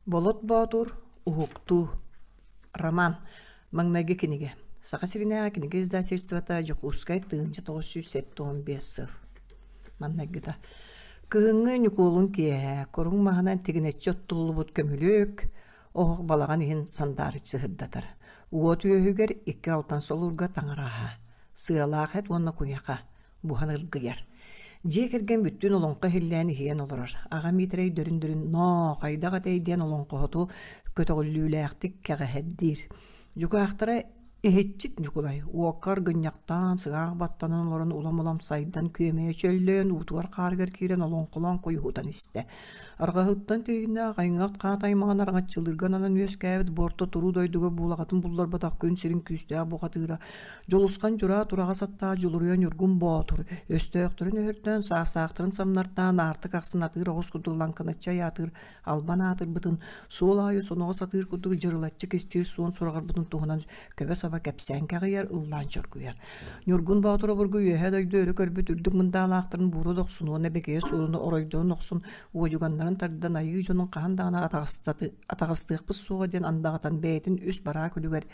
Болот Боотур Уһуктуу роман маҥнайгы кинигэ Саха сиринээҕи кинигэ издательствота Дьокуускай 1975 сыл Маннайгыта Кыһыҥҥы Ньукуолун киэһэ куруҥ маһынан тигинэччи оттуллубут көмүлүөк оһох балаҕан иһин сандаарыччы сырдатар. Уот үөһүгэр икки алтан солуурга таҥараһа, сыалаах эт уонна куйаха буһан ыргыйар. Дьиэ кэргэн бүттүүн олоҥхо иһиллээн иһийэн олорор. Аҕа Миитэрэй дөрүн-дөрүн «Ноо, хайдах этэй?» диэн олоҥхоһуту көтөҕүллүүлээхтик кэҕэһэрдиир. Дьукаахтара Иһиччит Ньукулай уокка аргынньахтаан, сыҥаах баттанан олорон улам-улам сайдан күөмэйэ чөллөөн, уутугар-хаарыгар киирэн олоҥхолоон куйуһутан истэ. Арҕаһыттан тиийиннээх айыҥат хаат аймаҕын араҥаччылыырга ананан үөскээбит буорта туруу дойдуга буулаҕатын булларбатах күн сирин күүстээх бухатыыра Дьулусхан Дьураа тураҕас аттаах Дьулуруйа Ньургун Боотур өстөөхтөрүн өһөртөөн, саастаахтарын самнартаан, аартык ахсын атыыр оҕус курдук лаҥкыначчы айаатыыр албан аатырбытын, суол аайы соноҕос атыыр курдук дьырылаччы кистиир суон сураҕырбытын туһунан көбө-саба кэпсээн кэҕийэр, ыллаан чоргуйар. Ньургун Боотур обургу үөһэ дойду өрө көрбүт үрдүк мындаалаахтарын буура дохсун уонна бэкийэ суолуну оройдорун охсун уодьуганнарын тардан айыы дьонун хаһан даҕаны атаҕастыахпыт суоҕа диэн андаҕатан бэйэтин үс бараа күлүгэр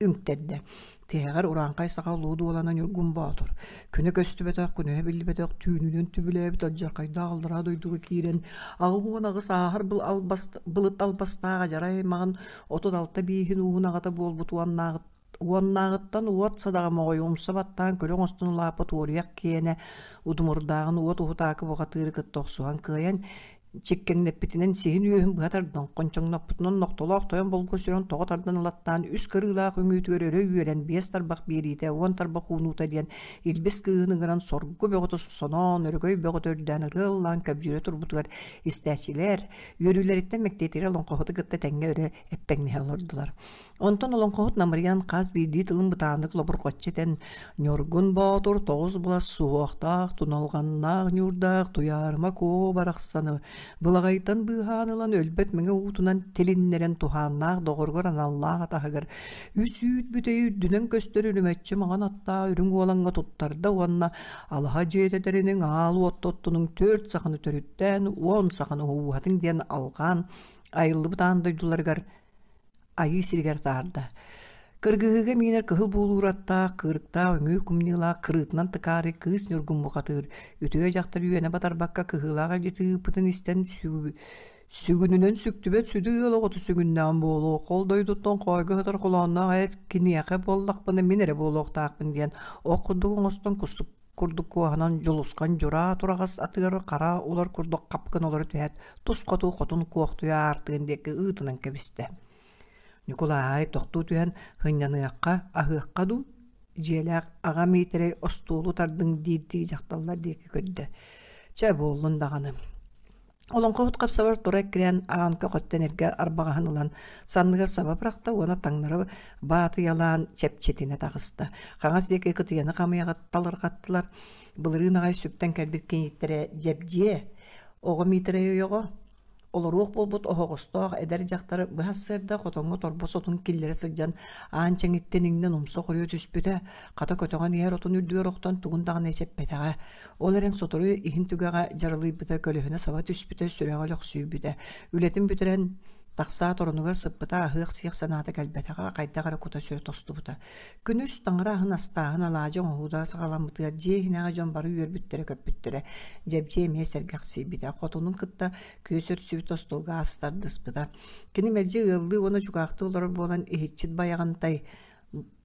үҥтэрдэ. Тиһэҕэр урааҥхай саха улуу дуолана Ньургун Боотур күнэ көстүбэтэх, күнүһэ биллибэтэх түүнүнэн түбүлээбит алдьархайдаах аллараа дойдуга киирэн 88 ааһар былыт албастаах адьарай аймаҕын 36 бииһин ууһун аҕата буолбут уоннааҕыттан уот садаҕа моҕой умса баттаан көлө оҥостон улааппыт уоруйах киэнэ удумурдааҕын уот уһутаакы бухатыыры кытта охсуһан кыайан Чиккэҥнэппитинэн сиһин үөһүн быһа тардан, хончоҥноппутунан нохтолоох тойон болгуо сүрэн тоҕо тардан ылаттаан үс кырыылаах үҥүүтүгэр өрө үөрэн биэс тарбах биэриитэ, уон тарбах уунуута диэн илбис кыыһын ыҥыран соргу бөҕөтө соноон, өрөгөй бөҕөтө үрдээн ырыа ыллаан көбдьүөрэ турбутугар истээччилэр үөрүүлэриттэн мэктиэтигэр олоҥхоһуту кытта тэҥҥэ өрө эппэҥнэһэ олордулар. Онтон олоҥхоһут намырыйан хас биирдии тылын бытааннык лобурҕаччы этэн, Ньургун Боотур тоҕус былас суһуохтаах, туналҕаннаах ньуурдаах Туйаарыма Куо барахсаны былаҕайтан быыһаан ылан өлбөт мэҥэ уутунан тилиннэрэн туһааннаах доҕоругар аналлаах атаһыгар үс үүт бүтэйи үрдүнэн көстөр үрүмэччи маҥан аттаах үрүҥ уолаҥҥа туттарда уонна алаһа дьиэтэ тэриниҥ аал уоттоттунуҥ түөрт саханы төрүттээн уон саханы ууһатыҥ диэн алҕаан айыллыбыт аан дойдуларыгар айыы сиригэр таарда. Кыргыһыыга миинэр кыһыл буулуур аттаах, кыырыктаах үҥүү кумньулаах кырыытынан тыкаары кыыс Ньургун бухатыыр, үтүө дьахтар үөнэ батарбакка кыһыылаах илдьити ыыппытын истэн сүгүнүнэн сүктүбэт сүдү ыал оҕото сүгүннэҕим буолуо, хол дойдуттан хоойго сытар холоонноох эр киниэхэ буоллахпына мин эрэ буолуохтаахпын диэн ох курдук оҥостон кустук курдук куоһанан Дьулусхан дьураа тураҕас атыгар хара улар курдук хап гына олоро түһээт, тус хоту хотун куохтуйа аартыгын диэки ыытынан кэбистэ. Ньукулаай тохтуу түһэн сынньаныахха, аһыахха дуу, дьиэлээх аҕа Миитэрэй остуолу тардыҥ диирдии дьахталлар диэки көрдө. Чэ, буоллун даҕаны. Олоҥхоһут хапсабар тура эккирээн аан көхөттөн эргэ арбаҕаһын ылан санныгар саба бырахта уонна таҥнары баатыйалаан чэпчэтинэ таҕыста. Хаҥас диэки кытыйаны хамыйаҕа талырҕаттылар. Былырыын аҕай сүктэн кэлбит киниттэрэ Дьэбдьиэ, оҕо Миитэрэй ойоҕо, олоруох буолбут оһоҕостоох эдэр дьахтары быһа сырда хотоҥҥо торбос отун киллэрэ сылдьан аан чэҥиттэн иҥнэн умса хоруйа түспүтэ, хата көтөҕөн иһэр отун үрдүгэр охтон тугун даҕаны эчэппэтэҕэ. Ол эрэн сотору иһин түгэҕэ дьаралыйбыта, көлөһүнэ саба түспүтэ, сүрэҕэ өлөхсүйбүтэ. Үлэтин бүтэрэн тахсаат оронугар сыппыта, аһыах-сиэх санаата кэлбэтэҕэ, хайдах эрэ кута-сүрэ тостубута. Күнүс таҥара аһын астааһын алаадьы оҥоһуута саҕаламмытыгар дьиэ иһинээҕи дьон бары үөрбүттэрэ-көппүттэрэ. Дьэбдьиэ эмиэ сэргэхсийбитэ. Хотунун кытта күөс өрсүбүт остуолга ас тардыспыта. Кини мэлдьи ыаллыы уонна дьукаахтыы олорор буолан иһиччит Байаҕантай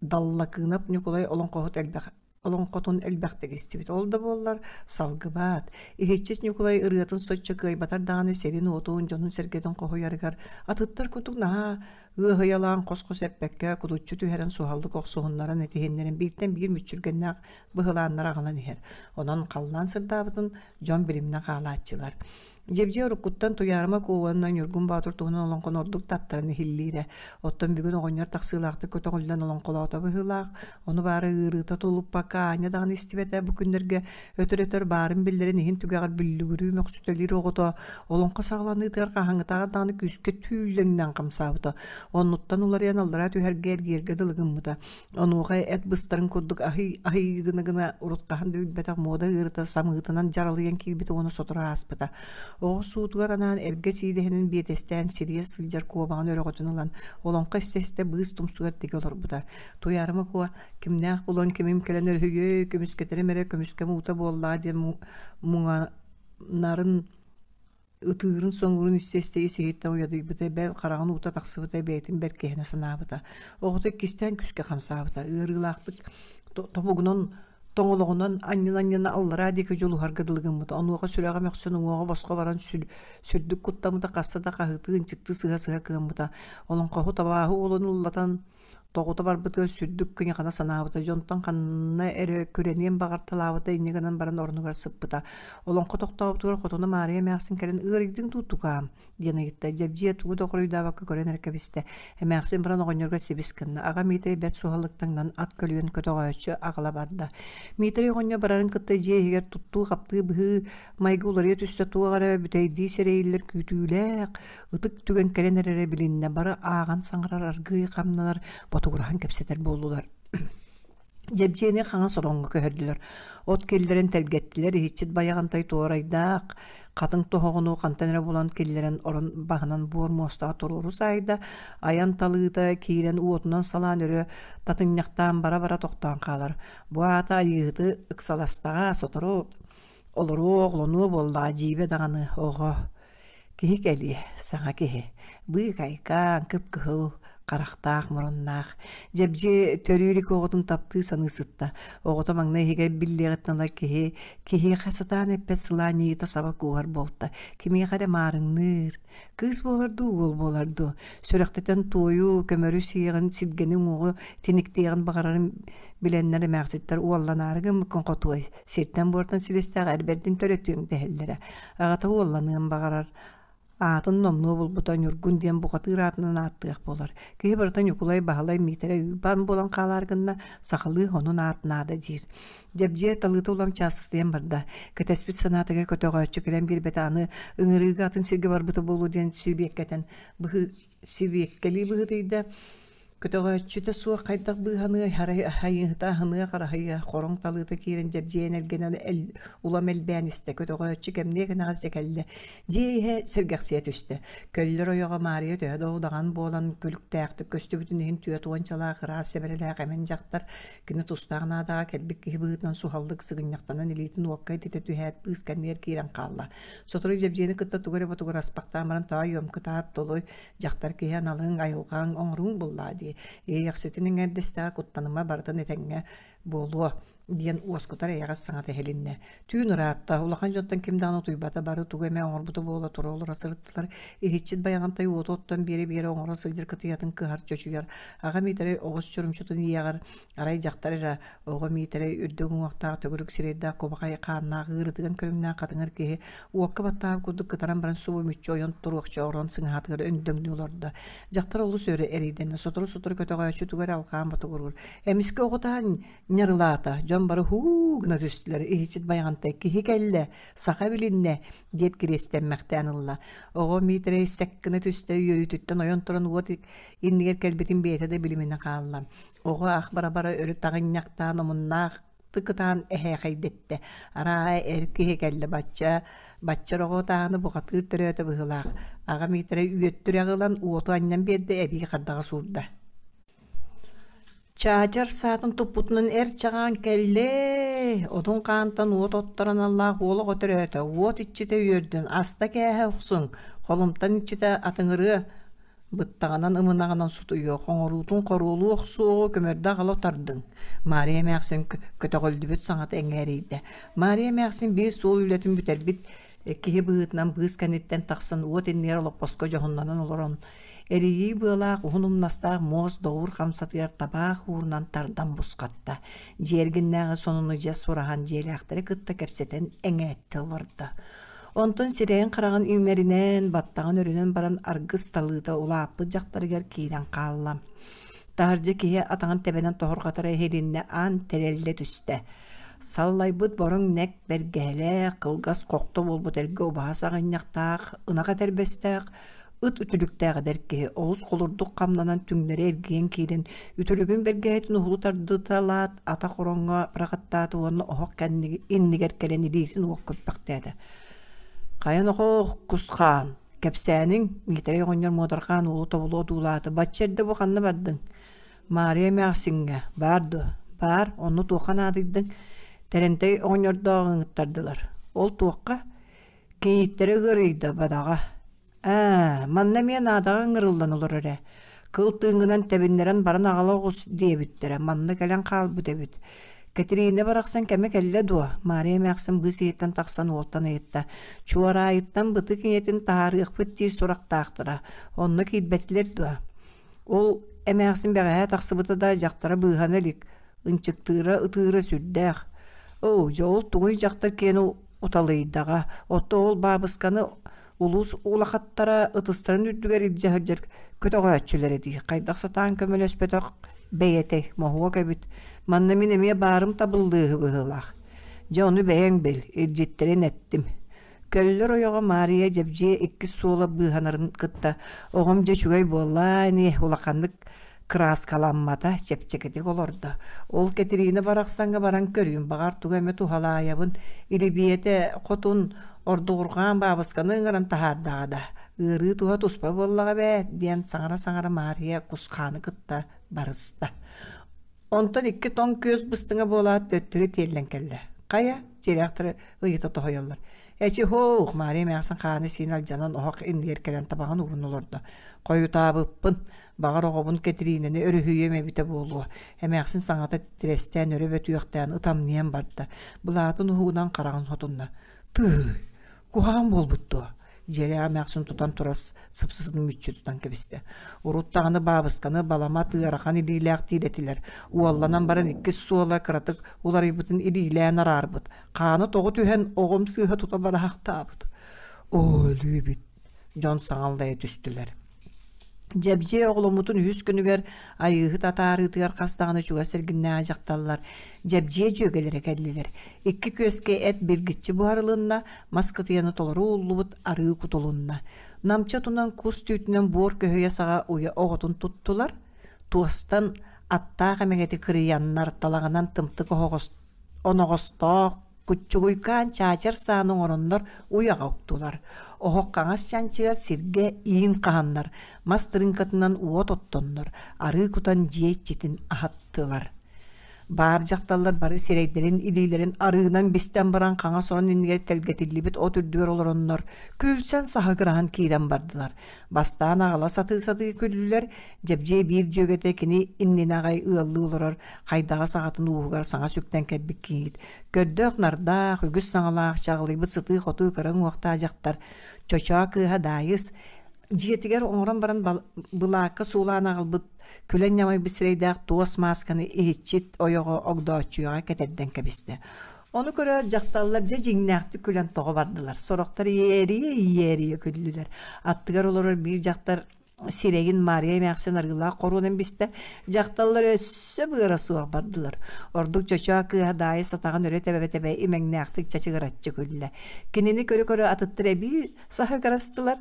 Даллакыынап Ньукулай олоҥхоһут элбэх олоҥхотун элбэхтик истибит. Ол да буоллар, салгыбат, иһиччит Ньукулай ырыатын соччо кыайбатар даҕаны сирин-уотун, дьонун-сэргэтин хоһуйарыгар атыттар курдук наһаа ыаһыйалаан хос-хос эппэккэ, кудуччу түһэрэн суһаллык охсуһуннаран этиһиннэрэн бииртэн биир мүччүргэннээх быһылааннары аҕалан иһэр. Онон халлаан сырдаабытын дьон билимнэ хаалааччылар. Дьэбдьиэ уруккуттан Туйаарыма Куо уонна Ньургун Боотур туһунан олоҥхону ордук таттаран иһиллиирэ. Оттон бүгүн оҕонньор тахсыылаахтык көтөҕүллэн олоҥхолоото быһыылаах, ону баара ыарыыта тулуппакка аанньа даҕаны истибэтэ бу күннэргэ өтөр-өтөр баарын биллэрин иһин түгэҕэр бүллүгүрүү мөхсүтэлиир оҕото олоҥхо саҕаланыытыгар хаһааҥҥытааҕар даҕаны күүскэ түүллэҥнээн хамсаабыта. Оннуттан уларыйан аллараа түһэргэ эргийэргэ дылы гыммыта. Онуоха эт быстарын курдук аһый аһый гына-гына урут хаһан да билбэтэх муода ыарыта самыытынан дьаралыйан киирбитэ уонна сотору ааспыта. Оҕо суутугар анаан эргэ сиидэһинэн биэтэстээн сирийэ сылдьар куобаҕын өрөҕөтүн ылан, олоҥхо истэ-истэ быыс тумсугар тигэ олорбута. Туйаарыма Куо кимнээх булан кимим кэлэн өрүһүйүөй, көмүскэтэрим эрэ көмүскэм уута буоллаҕа диэн муҥанарын ытыырын соҥуурун истэ-истэ ис-иһиттэн уйадыйбыта, бэл хараҕын уута тахсыбыта бэйэтин бэркиһэнэ санаабыта. Оҕото иккистээн күүскэ хамсаабыта, ыарыылаахтык тобугунан тоҥолоҕунан анньына-анньына аллараа диэки дьулуһарга дылы гыммыта. Онуоха сүрэҕэ мөхсөн уҥуоҕа босхо баран сүрдүк куттаммыта, хаста да хаһыытыы, ынчыктыы сыһа-сыһа кыаммыта. Олоҥхоһут абааһы уолун ыллатан тоҕута барбытыгар сүрдүк кыйахана санаабыта, дьонтон ханна эрэ күрэниэн баҕарталаабыта инньэ гынан баран орнугар сыппыта. Олоҥхо тохтообутугар хотуна Маарыйа эмээхсин кэлэн «Ыарыйдыҥ дуу, тукаам?» диэн ыйытта. Дьэбдьиэ тугу да хоруйдаабакка көрөн эрэ кэбистэ. Эмээхсин баран оҕонньорго сибис гынна. Аҕа Миитэрэй бэрт суһаллык таҥнан ат көлүйэн көтөҕөөччү аҕала барда. Миитэрэй оҕонньор барарын кытта дьиэ иһигэр туттуу-хаптыы быһыы майгы уларыйа түстэ туох эрэ бүтэйдии сэрэйиллэр күүтүүлээх, ытык түгэн кэлэн эрэрэ билиннэ, бары ааҕан саҥарар, аргыый хамнанар, ботугураһан кэпсэтэр буоллулар. Дьэбдьиэни хаҥас ороҥҥо көһөрдүлэр. От киллэрэн тэлгэттилэр, иһиччит Байаҕантай туорайдаах, хатыҥ тоһоҕону хантан эрэ булан киллэрэн орон баһынан буор муостаҕа туруору саайда, айан талыыта киирэн уотунан салаан өрө татынньахтаан бара-бара тохтоон хаалар. Бу аата айыыһыты ыксаластаҕа, сотору олоруо, оҕолонуо буоллаҕа, дьиибэ даҕаны оҕо Киһи кэлиэ, саҥа киһи, быыкайкаан, кып-кыһыл, харахтаах, муруннаах, дьэбдьиэ төрүү илик оҕотун таптыы саныы сытта. Оҕото маҥнай иһигэр биллиэҕиттэн ыла киһи киһиэхэ сатаан эппэт сылаанньыйыыта саба кууһар буолта, кимиэхэ эрэ маарыҥныыр. Кыыс буолар дуу, уол буолар дуу, сүрэхтэтэн туойу, көмөрү сиэҕин, силгэни уҥуоҕу тиниктиэҕин баҕарарын билэннэр эмээхситтэр уолланаары гыммыккын хотуой, сиртэн-буортан силистээх эр бэрдин төрөтүөҥ дэһэллэрэ. Аҕата уолланыан баҕарар, аатын номнуо булбута Ньургун диэн бухатыыр аатынан ааттыах буолар. Киһи барыта Ньукулай, Баһылай, Миитэрэй Уйбаан буолан хаалаар гынна, сахалыы онун аат наада диир. Дьэбдьиэ талыыта улам чаастатыйан барда. Кэтэспит санаатыгар көтөҕөөччү кэлэн биэрбэтэ аны ыҥырыыга атын сиргэ барбыта буолуо диэн сибиэккэтэн быһыы сибиэккэлии быһыытыйда. Көтөҕөөччүтэ суох хайдах быыһаныай, арай аһыйыыта аһыныа хараһыйа, хороҥ талыыта киирэн дьэбдьиэйэн эргинэн улам элбээн истэ, көтөҕөөччү кэмниэ кэнэҕэс дьэ кэллэ. Дьиэ иһэ сэргэхсийэ түстэ. Көллөр ойоҕо Маарыйа төһө да удаҕан буолан күлүктээхтик көстүбүтүн иһин түөрт уончалаах ыраас сэбэрэлээх эмэн дьахтар кини тустаах наадаҕа кэлбит киһи быһыытынан суһаллык сыгынньахтанан илиитин уокка ититэ түһээт быыс кэннигэр киирэн хаалла. Сотору Дьэбдьиэни кытта тугу эрэ ботугураспахтаан баран тоойуом кытаат толуй Дьахтар киһи аналыҥ, айылҕаҥ оҥорууҥ буллаа дии, иэйэхситин эҥэрдэстэҕэ куттаныма барытын этэҥҥэ буолуо диэн уоскутар эйэҕэс саҥата иһилиннэ. Түүн ыраатта, улахан дьонтон ким даҕаны утуйбата, бары тугу эмэ оҥорбута буола тура олоро сырыттылар. Иһиччит Байаҕантай уоту оттон биэрэ-биэрэ оҥоро сылдьар кытыйатын кыһар чочуйар. Аҕа Миитэрэй оҕус чурумчутун иэҕэр, арай дьахтар эрэ Оҕо Миитэрэй үрдүк уҥуохтаах төгүрүк сирэйдээх кубаҕай хааннаах ыарытыган көрүҥнээх хатыҥыр киһи уокка баттаабыт курдук кытаран баран субу мүччү ойон туруохча орон сыҥаһатыгар өндөҥнүү олордо. Дьахтар олус өрө эрийдэннэ, сотору-сотору көтөҕөөччү тугу эрэ алҕаан ботугуруур. Эмискэ оҕотаан ньарылаата, дьон бары һуу гына түстүлэр, иһиччит Байаҕантай киһи кэллэ, саха билиннэ диэт кириэстэммэхтээн ылла. Оҕо Миитэрэй сэк гына түстэ, үөрүүтүттэн ойон туран уот иннигэр кэлбитин бэйэтэ да билиминэ хаалла. Оҕо ах бара-бара өрө таҕынньахтаан омуннаах ытаан эһээхэйдэттэ. Арааһа эр киһи кэллэ бачча, бачча оҕо ытааны бухатыыр төрөөтө быһыылаах. Аҕа Миитэрэй үөттүрэҕи ылан уоту анньан биэрдэ, эбии хардаҕа суурда. Чаачар саатын туппутунан эр чаҕаан кэллээ, отун хаантан уот оттор аналлаах уол оҕо төрөөтө, уот иччитэ үөрдүн, аста кээһэ охсуҥ, холумтан иччитэ атыҥырыа Быттаҕынан ымынаҕынан сутуйуо, хоҥоруутун хоруолуу охсуоҕу көмөрдө аҕала утардыҥ, Маарыйа эмээхсин көтөҕүллүбүт саҥата эҥээрийдэ. Маарыйа эмээхсин биир суол үлэтин бүтэрбит киһи быһыытынан быыс кэнниттэн тахсан уот иннигэр олоппоско дьоһуннанан олорон, эрийии быалаах уһун умнастаах муос доҕуур хамсатыгар табаах уурунан тардан бусхатта. Дьиэ эргиннээҕи сонуну дьэ сураһан дьиэлээхтэри кытта кэпсэтэн эҥээттэ олордо. Онтон сирэйин-хараҕын иҥэринэн, баттаҕын өрүнэн баран аргыс талыыта улааппыт дьахтарыгар киирэн хаалла. Таһырдьа киһи атаҕын тэбэнэн тоһурҕатара иһилиннэ, аан тэрэллэ түстэ. Саллайбыт бороҥ нэк бэргэһэлээх, кылгас хохто буолбут эргэ убаһа саҕынньахтаах, ынах этэрбэстээх, Ыт үтүлүктээх эдэр киһи олус холурдук хамнанан түҥнэри эргийэн киирэн, үтүлүгүн бэргэһэтин уһулу тардыталаат, атах ороҥҥо бырахаттаата уонна оһох иннигэр кэлэн илиитин уокка үппэхтээтэ. «Хайа нохоо, кус-хаан, кэпсээниҥ?» Миитэрэй оҕонньор муодарҕаан уолу тобулу одуулаата. «Бачча эрдэ бу ханна бардыҥ?» «Маарыйа эмээхсиҥҥэ баар дуо?» «Баар, онно туохха наадыйдыҥ?» Тэрэнтэй оҕонньордооҕу ыҥыттардылар. «Ол туохха?» «Кийииттэрэ ыарыйда, бадаҕа». «Ээ, манна эмиэ наадаҕа ыҥырыллан олорор ээ. Кыл тыыҥҥынан тэбиннэрэн баран аҕала оҕус диэбиттэрэ, манна кэлэн хаалбыт эбит. Кэтириинэ барахсан кэмэ кэллэ дуо?» Маарыйа эмээхсин быыс иһиттэн тахсан уолтан ыйытта. «Чуораайыттан бытык ийэтин таһаарыахпыт диир сурахтаахтара. Онно киирбэтилэр дуо?» Ол эмээхсин бэҕэһээ тахсыбыта да дьахтара быыһана илик, ынчыктыыра, ытыыра сүрдээх. Оо, дьэ ол тугуй дьахтар киэнэ уталыйдаҕа, оттон ол баабысканы улуус улахаттара ытыстарын үрдүгэр илдьэ сылдьар көтөҕөөччүлэрэ дии, хайдах сатаан көмөлөспөтөх бэйэтэй, моһуок эбит. Манна мин эмиэ баарым табыллыыһы быһыылаах. Дьэ ону бэйэҥ бил, илдьиттэрин эттим. Көллөр ойоҕо Маарыйа Дьэбдьиэ иккис суола быыһанарын кытта оҕом дьэ үчүгэй буоллаа ини, улаханнык кырааскаламмата, чэпчэкитик олордо. Ол Кэтириинэ барахсаҥҥа баран көрүүм, баҕар тугу эмэ туһалаайабын, Илибиэтэ хотун ордугурҕаан баабысканы ыҥыран таһаардаҕа да, ыарыы туһа туспа буоллаҕа эбээт диэн саҥара-саҥара Маарыйа Кусхааны кытта барыста. Онтон икки тоҥ күөс быстыҥа буолаат төттөрү тиэллэн кэллэ. Хайа, тирэхтэрэ ыйыта тоһуйаллар. Эчи һоох, Маарыйа эмээхсин хааны сиин алдьанан оһох иннигэр кэлэн табаҕын угун олордо. Хойутаабыппын, баҕар оҕобун Кэтириинэни өрүһүйүөм эбитэ буолуо. Эмээхсин саҥата титирэстээн өрө бөтүөхтээн ытамньыйан барда. Былаатын уһугунан хараҕын хотунна. Тыый, куһаҕан буолбут дуо? Дьиэлээх эмээхсин тутан турар сыпсытын мүччү тутан кэбистэ. Урут даҕаны баабысканы баламат ыарахан илиилээх диир этилэр. Уолланан баран иккис суола кыратык уларыйбытын илиилээн араарбыт. Хаана тоҕо түһэн оҕом сыыһа тута бараахтаабыт. Оо, өлүү эбит дьон саҥаллайа түстүлэр. Дьэбдьиэ оҕоломмутун үһүс күнүгэр Айыыһыт атаарыытыгар хас даҕаны чугас эргиннээҕи дьахталлар Дьэбдьиэ дьүөгэлэрэ кэллилэр. Икки күөскэ эт биргиччи буһарылынна, мас кытыйаны толору ууллубут арыы кутулунна. Намчы отунан кус түүтүнэн буор көһүйэ саҕа уйа оҕотун туттулар. Туостан аттаах эмэгэти кырыйаннар, талаҕынан тымтык оһоҕос оноҕостоох куччугуйкаан чаачар сааны оҥороннор уйаҕа уктулар. Оһох хаҥас чанчыгар сиргэ иин хаһаннар, мас тырыыҥкатынан уот оттоннор, арыы кутан дьиэ иччитин аһаттылар. Баар дьахталлар бары сирэйдэрин, илиилэрин арыынан бистэн баран хаҥас орон иннигэр тэлгэтиллибит от үрдүгэр олороннор, күлсэн саһыгыраһан киирэн бардылар. Бастаан аҕала сатыы-сатыы күллүлэр, Дьэбдьиэ биир дьүөгэтэ кини иннинэ аҕай ыаллыы олорор хайдаҕас аҕатын ууһугар саҥа сүктэн кэлбит кийиит, көрдөөх-нардаах, үгүс саҥалаах, чаҕылыйбыт сытыы-хотуу кыра уҥуохтаах дьахтар Чочоо кыыһа Даайыс дьиэтигэр оҥорон баран былаакка суулаан аҕалбыт күлэн ньамайбыт сирэйдээх туос маасканы иһиччит ойоҕо Огдооччуйаҕа кэтэрдэн кэбистэ. Ону көрөөт дьахталлар дьэ дьиҥнээхтик күлэн тоҕо бардылар. Сорохтор иэрийэ-иэрийэ күллүлэр. Аттыгар олорор биир дьахтар сирэйин Маарыйа эмээхсин арыылаах хоруонан бистэ. Дьахталлар өссө быара суох бардылар. Ордук Чочоо кыыһа Даайыс атаҕын өрө тэбэ-тэбэ имэҥнээхтик чачыгыраччы күллэ. Кинини көрө-көрө атыттар эбии саһыгырастылар.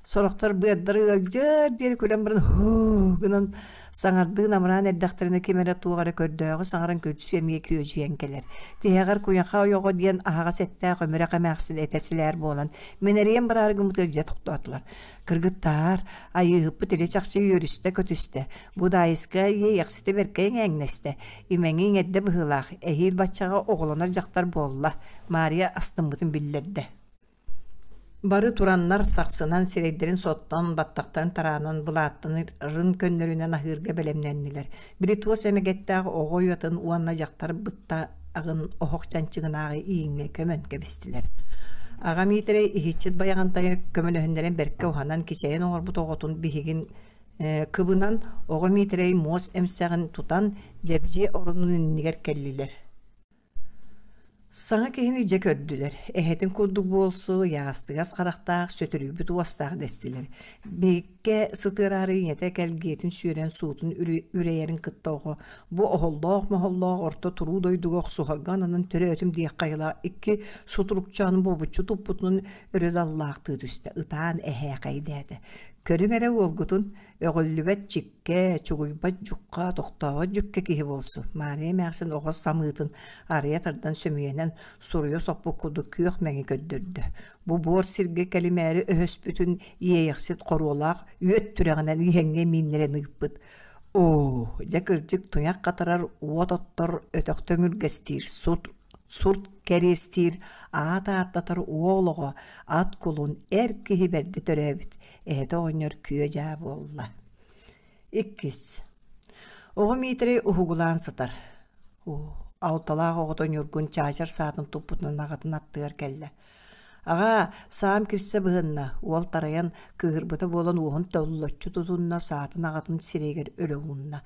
Сорохтор быардары ыалдьыар диэри күлэн баран һуу гынан саҥардыы намыраан эрдэхтэринэ ким эрэ туох эрэ көрдөөҕү саҥаран күлсүү эмиэ күөдьүйэн кэлэр. Тиһэҕэр куйаха ойоҕо диэн аһаҕас эттээх өмүрэх эмээхсин этэ силээр буолан мэнэрийэн бараары гыммытыгар дьэ тохтоотулар. Кыргыттаар, айыыһыппыт илэ-чахчы үөрүстэ-көтүстэ, бу Даайыска иэйэхситэ бэркэ иҥээҥнэстэ, имэҥи иҥэрдэ быһыылаах, эһиил баччаҕа оҕолонор дьахтар буолла, Маарыйа астыммытын биллэрдэ. Бары тураннар сахсынан сирэйдэрин соттон, баттахтарын тараанан, былааттарын көннөрүнэн аһыырга бэлэмнэннилэр. Били туос эмэгэттээх оҕо уйатын уонна дьахтар быттаҕын оһох чанчыгынааҕы ииҥҥэ көмөн кэбистилэр. Аҕа Миитэрэй иһиччит Байаҕантайа көмөлөһүннэрэн бэркэ уһанан кичэйэн оҥорбут оҕотун биһигин кыбынан оҕо Миитэрэй муос эмсэҕин тутан Дьэбдьиэ оронун иннигэр кэллилэр. Саҥа киһини дьэ көрдүлэр, эһэтин курдук буолсу, ыйаастыгас харахтаах, сөтүрүйбүт уостаах дэстилэр. Сэлликкэ сытыараары ийэтэ кэлгиэтин сүөрэн суутун үрэйэрин кытта оҕо бу оһоллоох-моһоллоох орто туруу дойдуга охсуһарга ананан төрөөтүм диэххэ айылаах икки сутурукчаанын буобуччу туппутунан өрө даллаахтыы түстэ, ытаан эһээхэйдээтэ. Көрүҥ эрэ уолгутун, Өҕүллүбэт чиккэ, чугуйбат дьукка, тохтообот дьүккэ киһи буолсу. Маарыйа эмээхсин оҕо самыытын арыйа тардан сөмүйэнэн суруйа соппут курдук күөх мэҥи көрдөрдө. Бу буор сиргэ кэлимээри өһөспүтүн иэйэхсит хоруолаах үөт түрэҕинэн иһэҥҥэ мииннэрэн ыыппыт. Оо, дьэ кырдьык туйах хатарар, уот оттор, өтөх төҥүргэстиир, сут сурт кэриэстиир, аат ааттатар уол оҕо, ат кулун, эр киһи бэрдэ төрөөбүт, эһэтэ оҕонньор күө-дьаа буолла. Иккис. Оҕо Миитэрэй уһугулаан сытар. Алталаах оҕото Ньургун чаачар саатын туппутунан аҕатын аттыгар кэллэ. Аҕаа, саам кирсэ быһынна, уол тарайан, кыыһырбыта буолан уоһун толлоччу тутунна, саатын аҕатын сирэйигэр өрө уунна.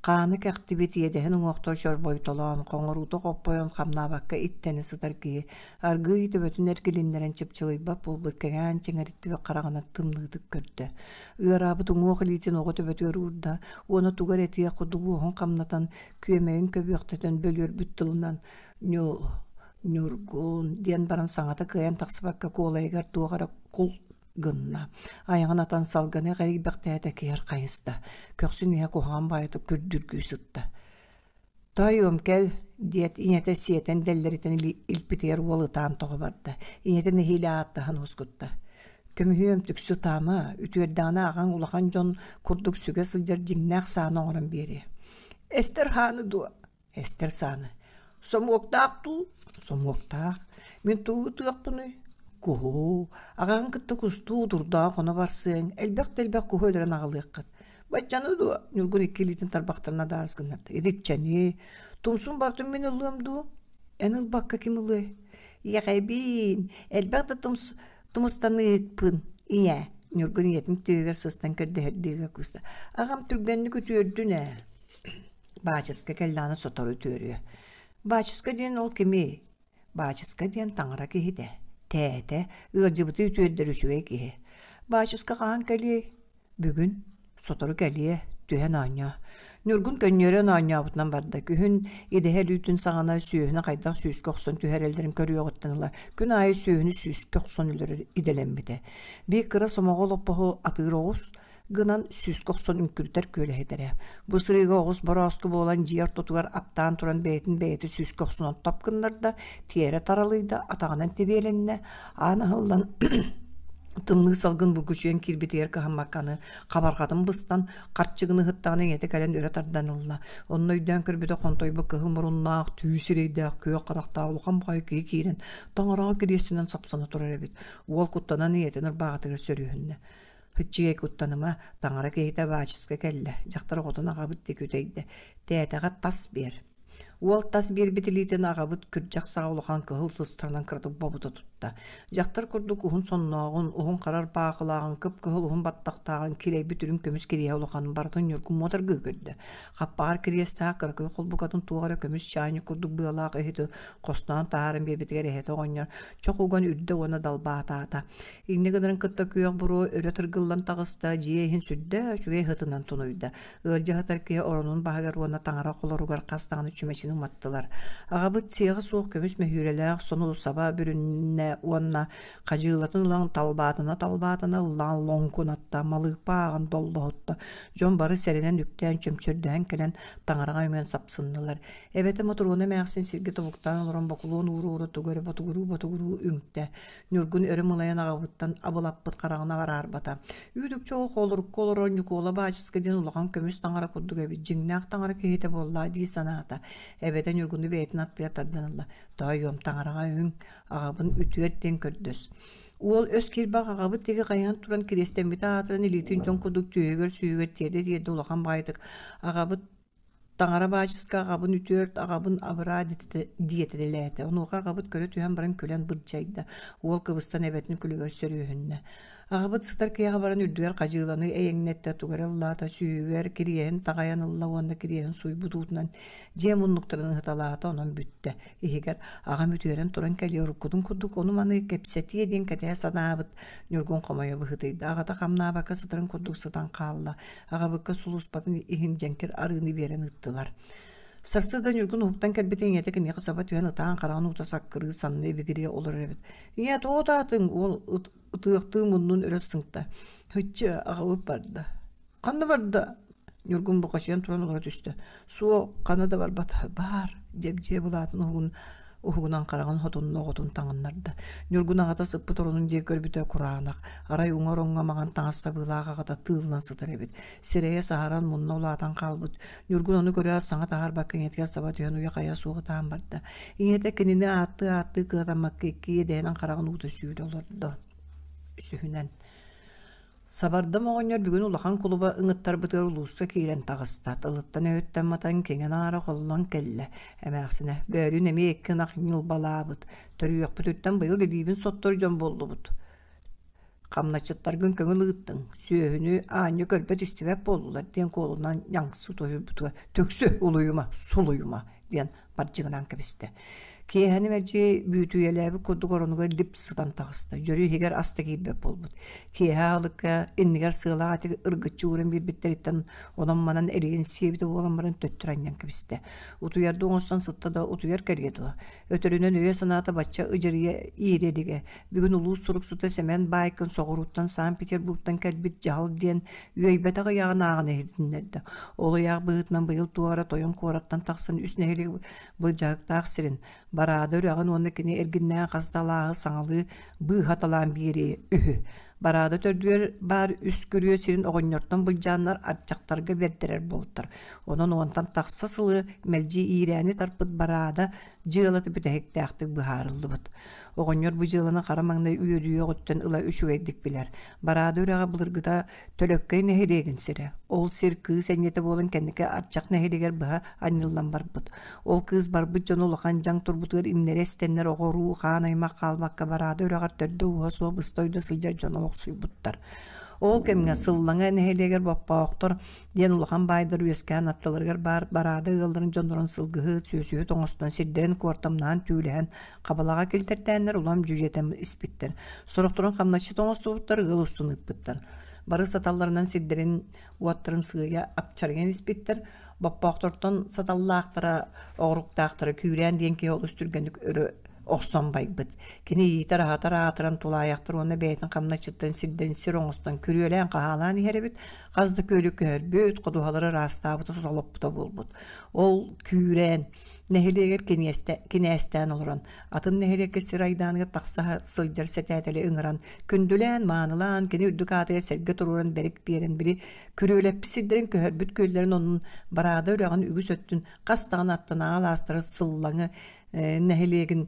Хааны кэхтибит иэдэһин уҥуохтар чорбойтолоон, хоҥоруута хоппойон хамнаабакка иттэнэ сытар киһи аргыый төбөтүн эргилиннэрэн чыпчылыйбат буолбут кэҥээн чэҥэриттибит хараҕынан тымныытык көрдө. Ыараабыт уҥуох илиитин оҕо төбөтүгэр уурда уонна тугу эрэ этиэх курдук уоһун хамнатан, күөмэйин көбүөхтэтэн бөлүөрбүт тылынан «Ньу, Ньургун» диэн баран саҥата кыайан тахсыбакка куолайыгар туох эрэ кул гынна. Айаҕын атан салгыны эрийбэхтээтэ киһи хайыста. Көхсүн иһэ куһаҕан баайытык күрдүргүү сытта. «Тоойуом кэл» диэт ийэтэ сиэтэн дэллэритэн илпитигэр уол ытаан тоҕо барда. Ийэтэ нэһиилэ ааттаһан уоскутта. «Көмүһүөм түксү ытаама, үтүөрдэҕинэ аҕаҥ улахан дьон курдук сүгэ сылдьар дьиҥнээх сааны оҥорон биэриэ». «Эстэр хааны дуо?» Эстэр сааны «Сомуоктаах дуу?» «Сомуоктаах. Мин тугу ытыахпыный?» «Куһу. Аҕаҕын кытта кустуу удурдаах хоно барсыаҥ, элбэх да элбэх куһу өлөрөн аҕалыаххыт. Баччаны дуо?» Ньургун икки илиитин тарбахтарын адаарыс гыннарда. «Итиччэни. Тумсун барытын мин ылыам дуу? Эн ылбакка ким ылыай?» «Иэхэйбиин, элбэх да тумс тумустаныыкпын, ийээ» Ньургун ийэтин түөһүгэр сыстан көрдөһөрдүү кууста. «Аҕам түргэнник үтүөрдүн ээ» Баачыска кэллэҕинэ сотору үтүөрүө. Баачыска диэн ол кимий? Баачыска диэн таҥара киһитэ, тээтэ, ыалдьыбыты үтүөрдэр үчүгэй киһи. Баачыска хаһан кэлиэй? Бүгүн. Сотору кэлиэ, түһэн оонньоо. Ньургун көнньүөрэн оонньообутунан барда. Күһүн идэһэ өлүүтүн саҕана сүөһүнү хайдах сүүскэ охсон түһэрэллэрин көрүөҕүттэн ыла күн аайы сүөһүнү сүүскэ охсон өлөрөр идэлэммитэ. Биир кыра сомоҕо олоппоһу атыыр оҕус, гынан сүүскэ охсон үҥкүрүтэр күөлэһитэрэ. Бу сырыыга оҕус борооску буолан дьиэ ортотугар аттаан туран бэйэтин бэйэтэ сүүскэ охсунан топ гыннарда, тиэрэ таралыйда, атаҕынан тибиэлэннэ, аан аһыллан тымныы салгын бургучуйан киирбитигэр кыһаммакка аны хабарҕатын быстан, харчыгын ыһыттаҕына ийэтэ кэлэн өрө тардан ылла. Онно өйдөөн көрбүтэ хонтойбут кыһыл муруннаах, түү сирэйдээх, күөх харахтаах улахан баҕайы киһи киирэн таҥараҕа кириэстинэн сапсана турар эбит. Уол куттанан ийэтин ырбааҕытыгар сөрүөһүннэ. Һыччыгай куттаныма, таҥара киһитэ баачыска кэллэ, дьахтар оҕотун аҕабыт диэки үтэйдэ, тээтэҕэ тас биэр. Уол тас биэрбит илиитин аҕабыт күрдьэх саҕа улахан кыһыл тустарынан кыратык бобута тутта. Дьахтар курдук уһун соннооҕун, уһун хара ырбаахылааҕын, кып-кыһыл уһун баттахтааҕын, килэйбит үрүҥ көмүс кириэһэ улаханын барытын Ньургун муодаргыы көрдө. Хаппаҕар кириэстээх кыракый холбукатын туох эрэ көмүс чаанньык курдук быалаах иһити хостоон таһааран биэрбитигэр эһэтэ оҕонньор чох уган үрдэ уонна далбаатаата. Инньэ гынарын кытта күөх буруо өрө тыргыллан таҕыста, дьиэ иһин сүрдээх үчүгэй сытынан тунуйда. Ыалдьа сытар киһи оронун баһыгар уонна таҥара холоругар хас даҕаны чүмэчини уматтылар. Аҕабыт сиэҕэ суох көмүс мөһүүрэлээх сону саба бүрүннэ уонна хадьыылатын ылан талбаатына-талбаатына ыллаан лоҥкунатта, малыыппа ааҕан доллоһутта. Дьон бары сэрэнэн үктээн чөмчөрдөһөн кэлэн таҥараҕа үҥэн сапсыннылар. Эбэтэ Мотуруона эмээхсин сиргэ тобуктаан олорон бокулуон уура-уура тугу эрэ ботугуруу-ботугуруу үҥтэ. Ньургун өрө мылайан аҕабыттан абылаппыт хараҕын араарбата. Үүт-үкчү ол хоолурукка олорор Ньукуола Баачыска диэн улахан көмүс таҥара курдук эбит, дьиҥнээх таҥара киһитэ буоллаа дии санаата. Эбэтэ Ньургуну бэйэтин аттыгар тардан ылла. Тоойуом, таҥараҕа үҥ, аҕабын үтүөр диэн көрдөс. Уол өс киирбэх аҕабыт диэки хайыһан туран кириэстэммитэ аатыран илиитин дьон курдук түөһүгэр сүүһүгэр тиэрдэ-тиэрдэ улахан баайытык аҕабыт Таҥара баачыска аҕабын үтүөрт, аҕабын абыраа диэтэлээтэ. Онуоха аҕабыт көрө түһэн баран күлэн бырдьайда. Уол кыбыстан эбэтин күлүгэр сөрүөһүннэ. Аҕабыт сытар киэҕэ баран үрдүгэр хадьыыланы эйэҥнэттэ, тугу эрэ ыллаата, сүүһүгэр кириэһин таҕайан ылла уонна кириэһин сууйбут уутунан дьиэ муннуктарын ыһыталаата, онон бүттэ. Иһигэр аҕам үтүөрэн туран кэлиэ уруккутун курдук ону-маны кэпсэтиэ диэн кэтэһэ санаабыт Ньургун хомойо быһыытыйда. Аҕата хамнаабакка сытарын курдук сытан хаалла. Аҕабыкка сулууспатын иһин дьэҥкир арыыны биэрэн ыыттылар. Сарсыарда Ньургун уһуктан кэлбитин ийэтэ киниэхэ саба түһэн ытаан хараҕын уута саккырыы санны ибигирийэ олорор эбит. «Ийээ, тоҕо ытаатыҥ?» уол ытыахтыы муннун өрө сыҥта. «Һыччы, аҕабыт барда». «Ханна барда?» Ньургун бухачыйан туран олоро түстэ. Суох, ханна да барбата. Баар, дьэбдьиэ былаатын уһугун уһугунан хараҕын хотунна оҕотун таҥыннарда. Ньургун аҕата сыппыт оронун диэки көрбүтэ кураанах. Арай уҥа ороҥҥо маҥан таҥас сабыылаах аҕата тыыллан сытар эбит. Сирэйэ саһаран, мунна улаатан хаалбыт. Ньургун ону көрөөт, саҥа таһаарбакка ийэтигэр саба түһэн уйа-хайа суох ытаан барда. Ийэтэ кинини ааттыы-ааттыы кыатаммакка икки иэдэһинэн хараҕын уута сүүрэ олордо. Үсүһүнэн Сабардам оҕонньор бүгүн улахан кулуба ыҥыттарбытыгар улууска киирэн таҕыста, тылыттан-өһүттэн матан киҥин-аара холлон кэллэ. Эмээхсинэ, бөөлүүн эмиэ икки ынах ньылбалаабыт, төрүөхпүтүттэн быйыл илиибин соттор дьон буоллубут. Хамначчыттаргын көҥүл ыыттыҥ, сүөһүнү аанньа көрбөт-истибэт буоллулар диэн куолунан ньаҥсы тоһуйбутугар «Түксү, улуйума, сулуйума» диэн бардьыгынаан кэбистэ. Киэһэни мэлдьи бүөтүйэлээбит курдук оронугар лип сытан таҕыста. Дьөрү иһигэр ас да киирбэт буолбут. Киэһэ аһылыкка иннигэр сыалаах эти ыргыччы ууран биэрбиттэриттэн онон-манан эрийэн сиэбитэ буолан баран төттөрү анньан кэбистэ. Утуйардыы оҥостон сытта да утуйар кэриэ дуо? Өтөрүнэн өйө-санаата бачча ыдьырыйа иирэ илигэ. Бүгүн улуус суруксута Сэмэн Баайкын соҕурууттан Санкт-Петербургтан кэлбит дьаһал диэн үөйбэтэх ыйааҕын ааҕан иһитиннэрдэ. Ол ыйаах быһыытынан быйыл туора тойон куораттан тахсан үс нэһилиэк былдьаһыктаах сирин, Бараада үрэҕин уонна кини эргиннээх хас да алааһы саҥалыы быыһаталаан биэриэ үһү. Бараада төрдүгэр баар үс күрүө сирин оҕонньортон былдьааннар ардьахтарга бэрдэрэр буолтар. Онон уонтан тахса сылы мэлдьи иирээни тарпыт Бараада дьыалата бүтэһиктээхтик быһаарыллыбыт. Оҕонньор бу дьыаланы хара маҥнай үөрүйэҕиттэн ыла үчүгэйдик билэр. Бараада үрэҕэ былыргыта Төлөккөй нэһилиэгин сирэ. Ол сир кыыс энньэтэ буолан кэнники Арчах нэһилиэгэр быһа анньыллан барбыт. Ол кыыс барбыт дьону улахан дьаҥ турбутугар имнэрэ эстэннэр оҕо-уруу, хаан аймах хаалбакка Бараада үрэҕэр төрдө-ууһа суох быста ойдо сылдьар дьон олохсуйбуттар. Ол кэмҥэ Сыллаҥа нэһилиэгэр Боппоохтор диэн улахан баайдар үөскээн аттыларыгар баар Бараада ыалларын дьоннорун сылгыһыт, сүөсүһүт оҥостон сирдэрин куортамнаан түүлэһэн Хабалаҕа килтэртээннэр улам дьүдьэтэн испиттэр. Сорохторун хамначчыт оҥостубуттар, ыал устун ыыппыттар. Бары саталларынан сирдэрин уоттарын сыыйа апчарыйан испиттэр. Боппоохтортон саталлаахтара, оҕуруктаахтара күүрээн диэн киһи олус түргэнник өрө охсон байбыт. Кини иитэр-аһатар аатыран тулаайахтар уонна бэйэтин хамначчыттан сирдэрин сир оҥостон күрүөлээн-хаһаалаан иһэр эбит. Хас да күөлү көһөрбүт, ходуһалары ыраастаабыта, солоппута буолбут. Ол күүрээн Нэһилиэгэр кинээстээн олорон, атын нэһилиэккэ сир айдааныгар тахса сылдьар сэтээтэли ыҥыран, күндүлээн-маанылаан, кини үрдүк аатыгар сэргэ туруоран бэрик биэрэн, били күрүөлэппит сирдэрин көһөрбүт күөллэрин оннун Бараада үрэҕин үгүс өттүн хас даҕаны аттынааҕы алаастары Сыллаҥы нэһилиэгин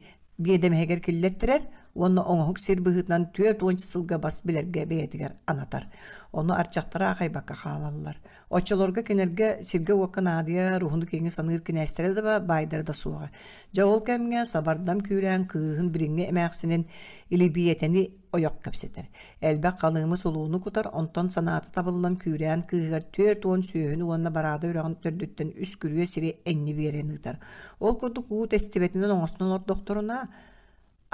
биэдэмэһигэр киллэртэрэр уонна оҥоһук сир быһыытынан 40 сылга бас билэргэ бэйэтигэр анатар. Ону арчахтара аахайбакка хаалаллар. Оччолорго кинилэргэ сиргэ-уокка наадыйар, уһуну-киэҥи саныыр кинээстэрэ да баайдара да суоҕа. Дьэ ол кэмҥэ Сабардам күүрээн кыыһын билиҥҥи эмээхсинин Илибиэтэни ойох кэпсэтэр. Элбэх халыымы-сулууну кутар, онтон санаата табыллан күүрээн кыыһыгар 40 сүөһүнү уонна Бараада үрэҕин төрдүттэн үс күрүө сири энньи биэрэн ыытар. Ол курдук уу тэстибэтинэн оҥостон олордохторуна,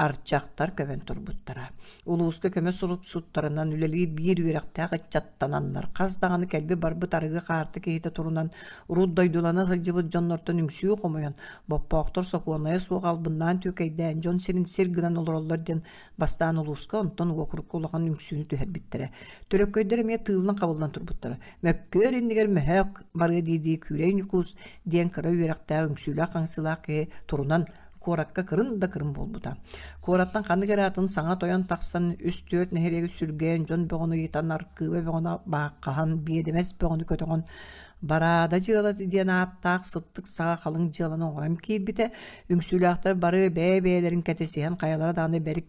Арчахтар көбөн турбуттара. Улууска көмө суруксуттарынан үлэлиир биир үөрэхтээх ыччаттананнар, хас даҕаны кэлбит-барбыт арыгы хаарты киһитэ турунан, урут дойдулана сылдьыбыт дьоннортон үҥсүү хомуйан, боппоохтор сокуоннайа суох албыннаан түөкэйдээн дьон сирин сир гынан олороллор диэн бастаан улууска, онтон уокурукка улахан үҥсүүнү түһэрбиттэрэ. Төлөккөйдөр эмиэ тыыллан-хабыллан турбуттара. Мөккүөр иннигэр мөһөөк барыа дии-дии Күүлэй Ньукуус диэн кыра үөрэхтээх үҥсүүлээх-хаҥсыылаах киһи турунан куоракка кырын да кырын буолбута. Куораттан ханнык эрэ атын саҥа тойон тахсан үс-түөрт нэһилиэги сүргэйэн дьон бөҕөнү ыйытан аркыыба бөҕөнү бааххаһан биэдэмэс бөҕөнү көтөҕөн Бараада дьыала диэн ааттаах сыттык саҕа халыҥ дьыаланы оҥорон киирбитэ. Үҥсүүлээхтэр бары бэйэ-бэйэлэрин кэтэсиһэн хайалара даҕаны бэрик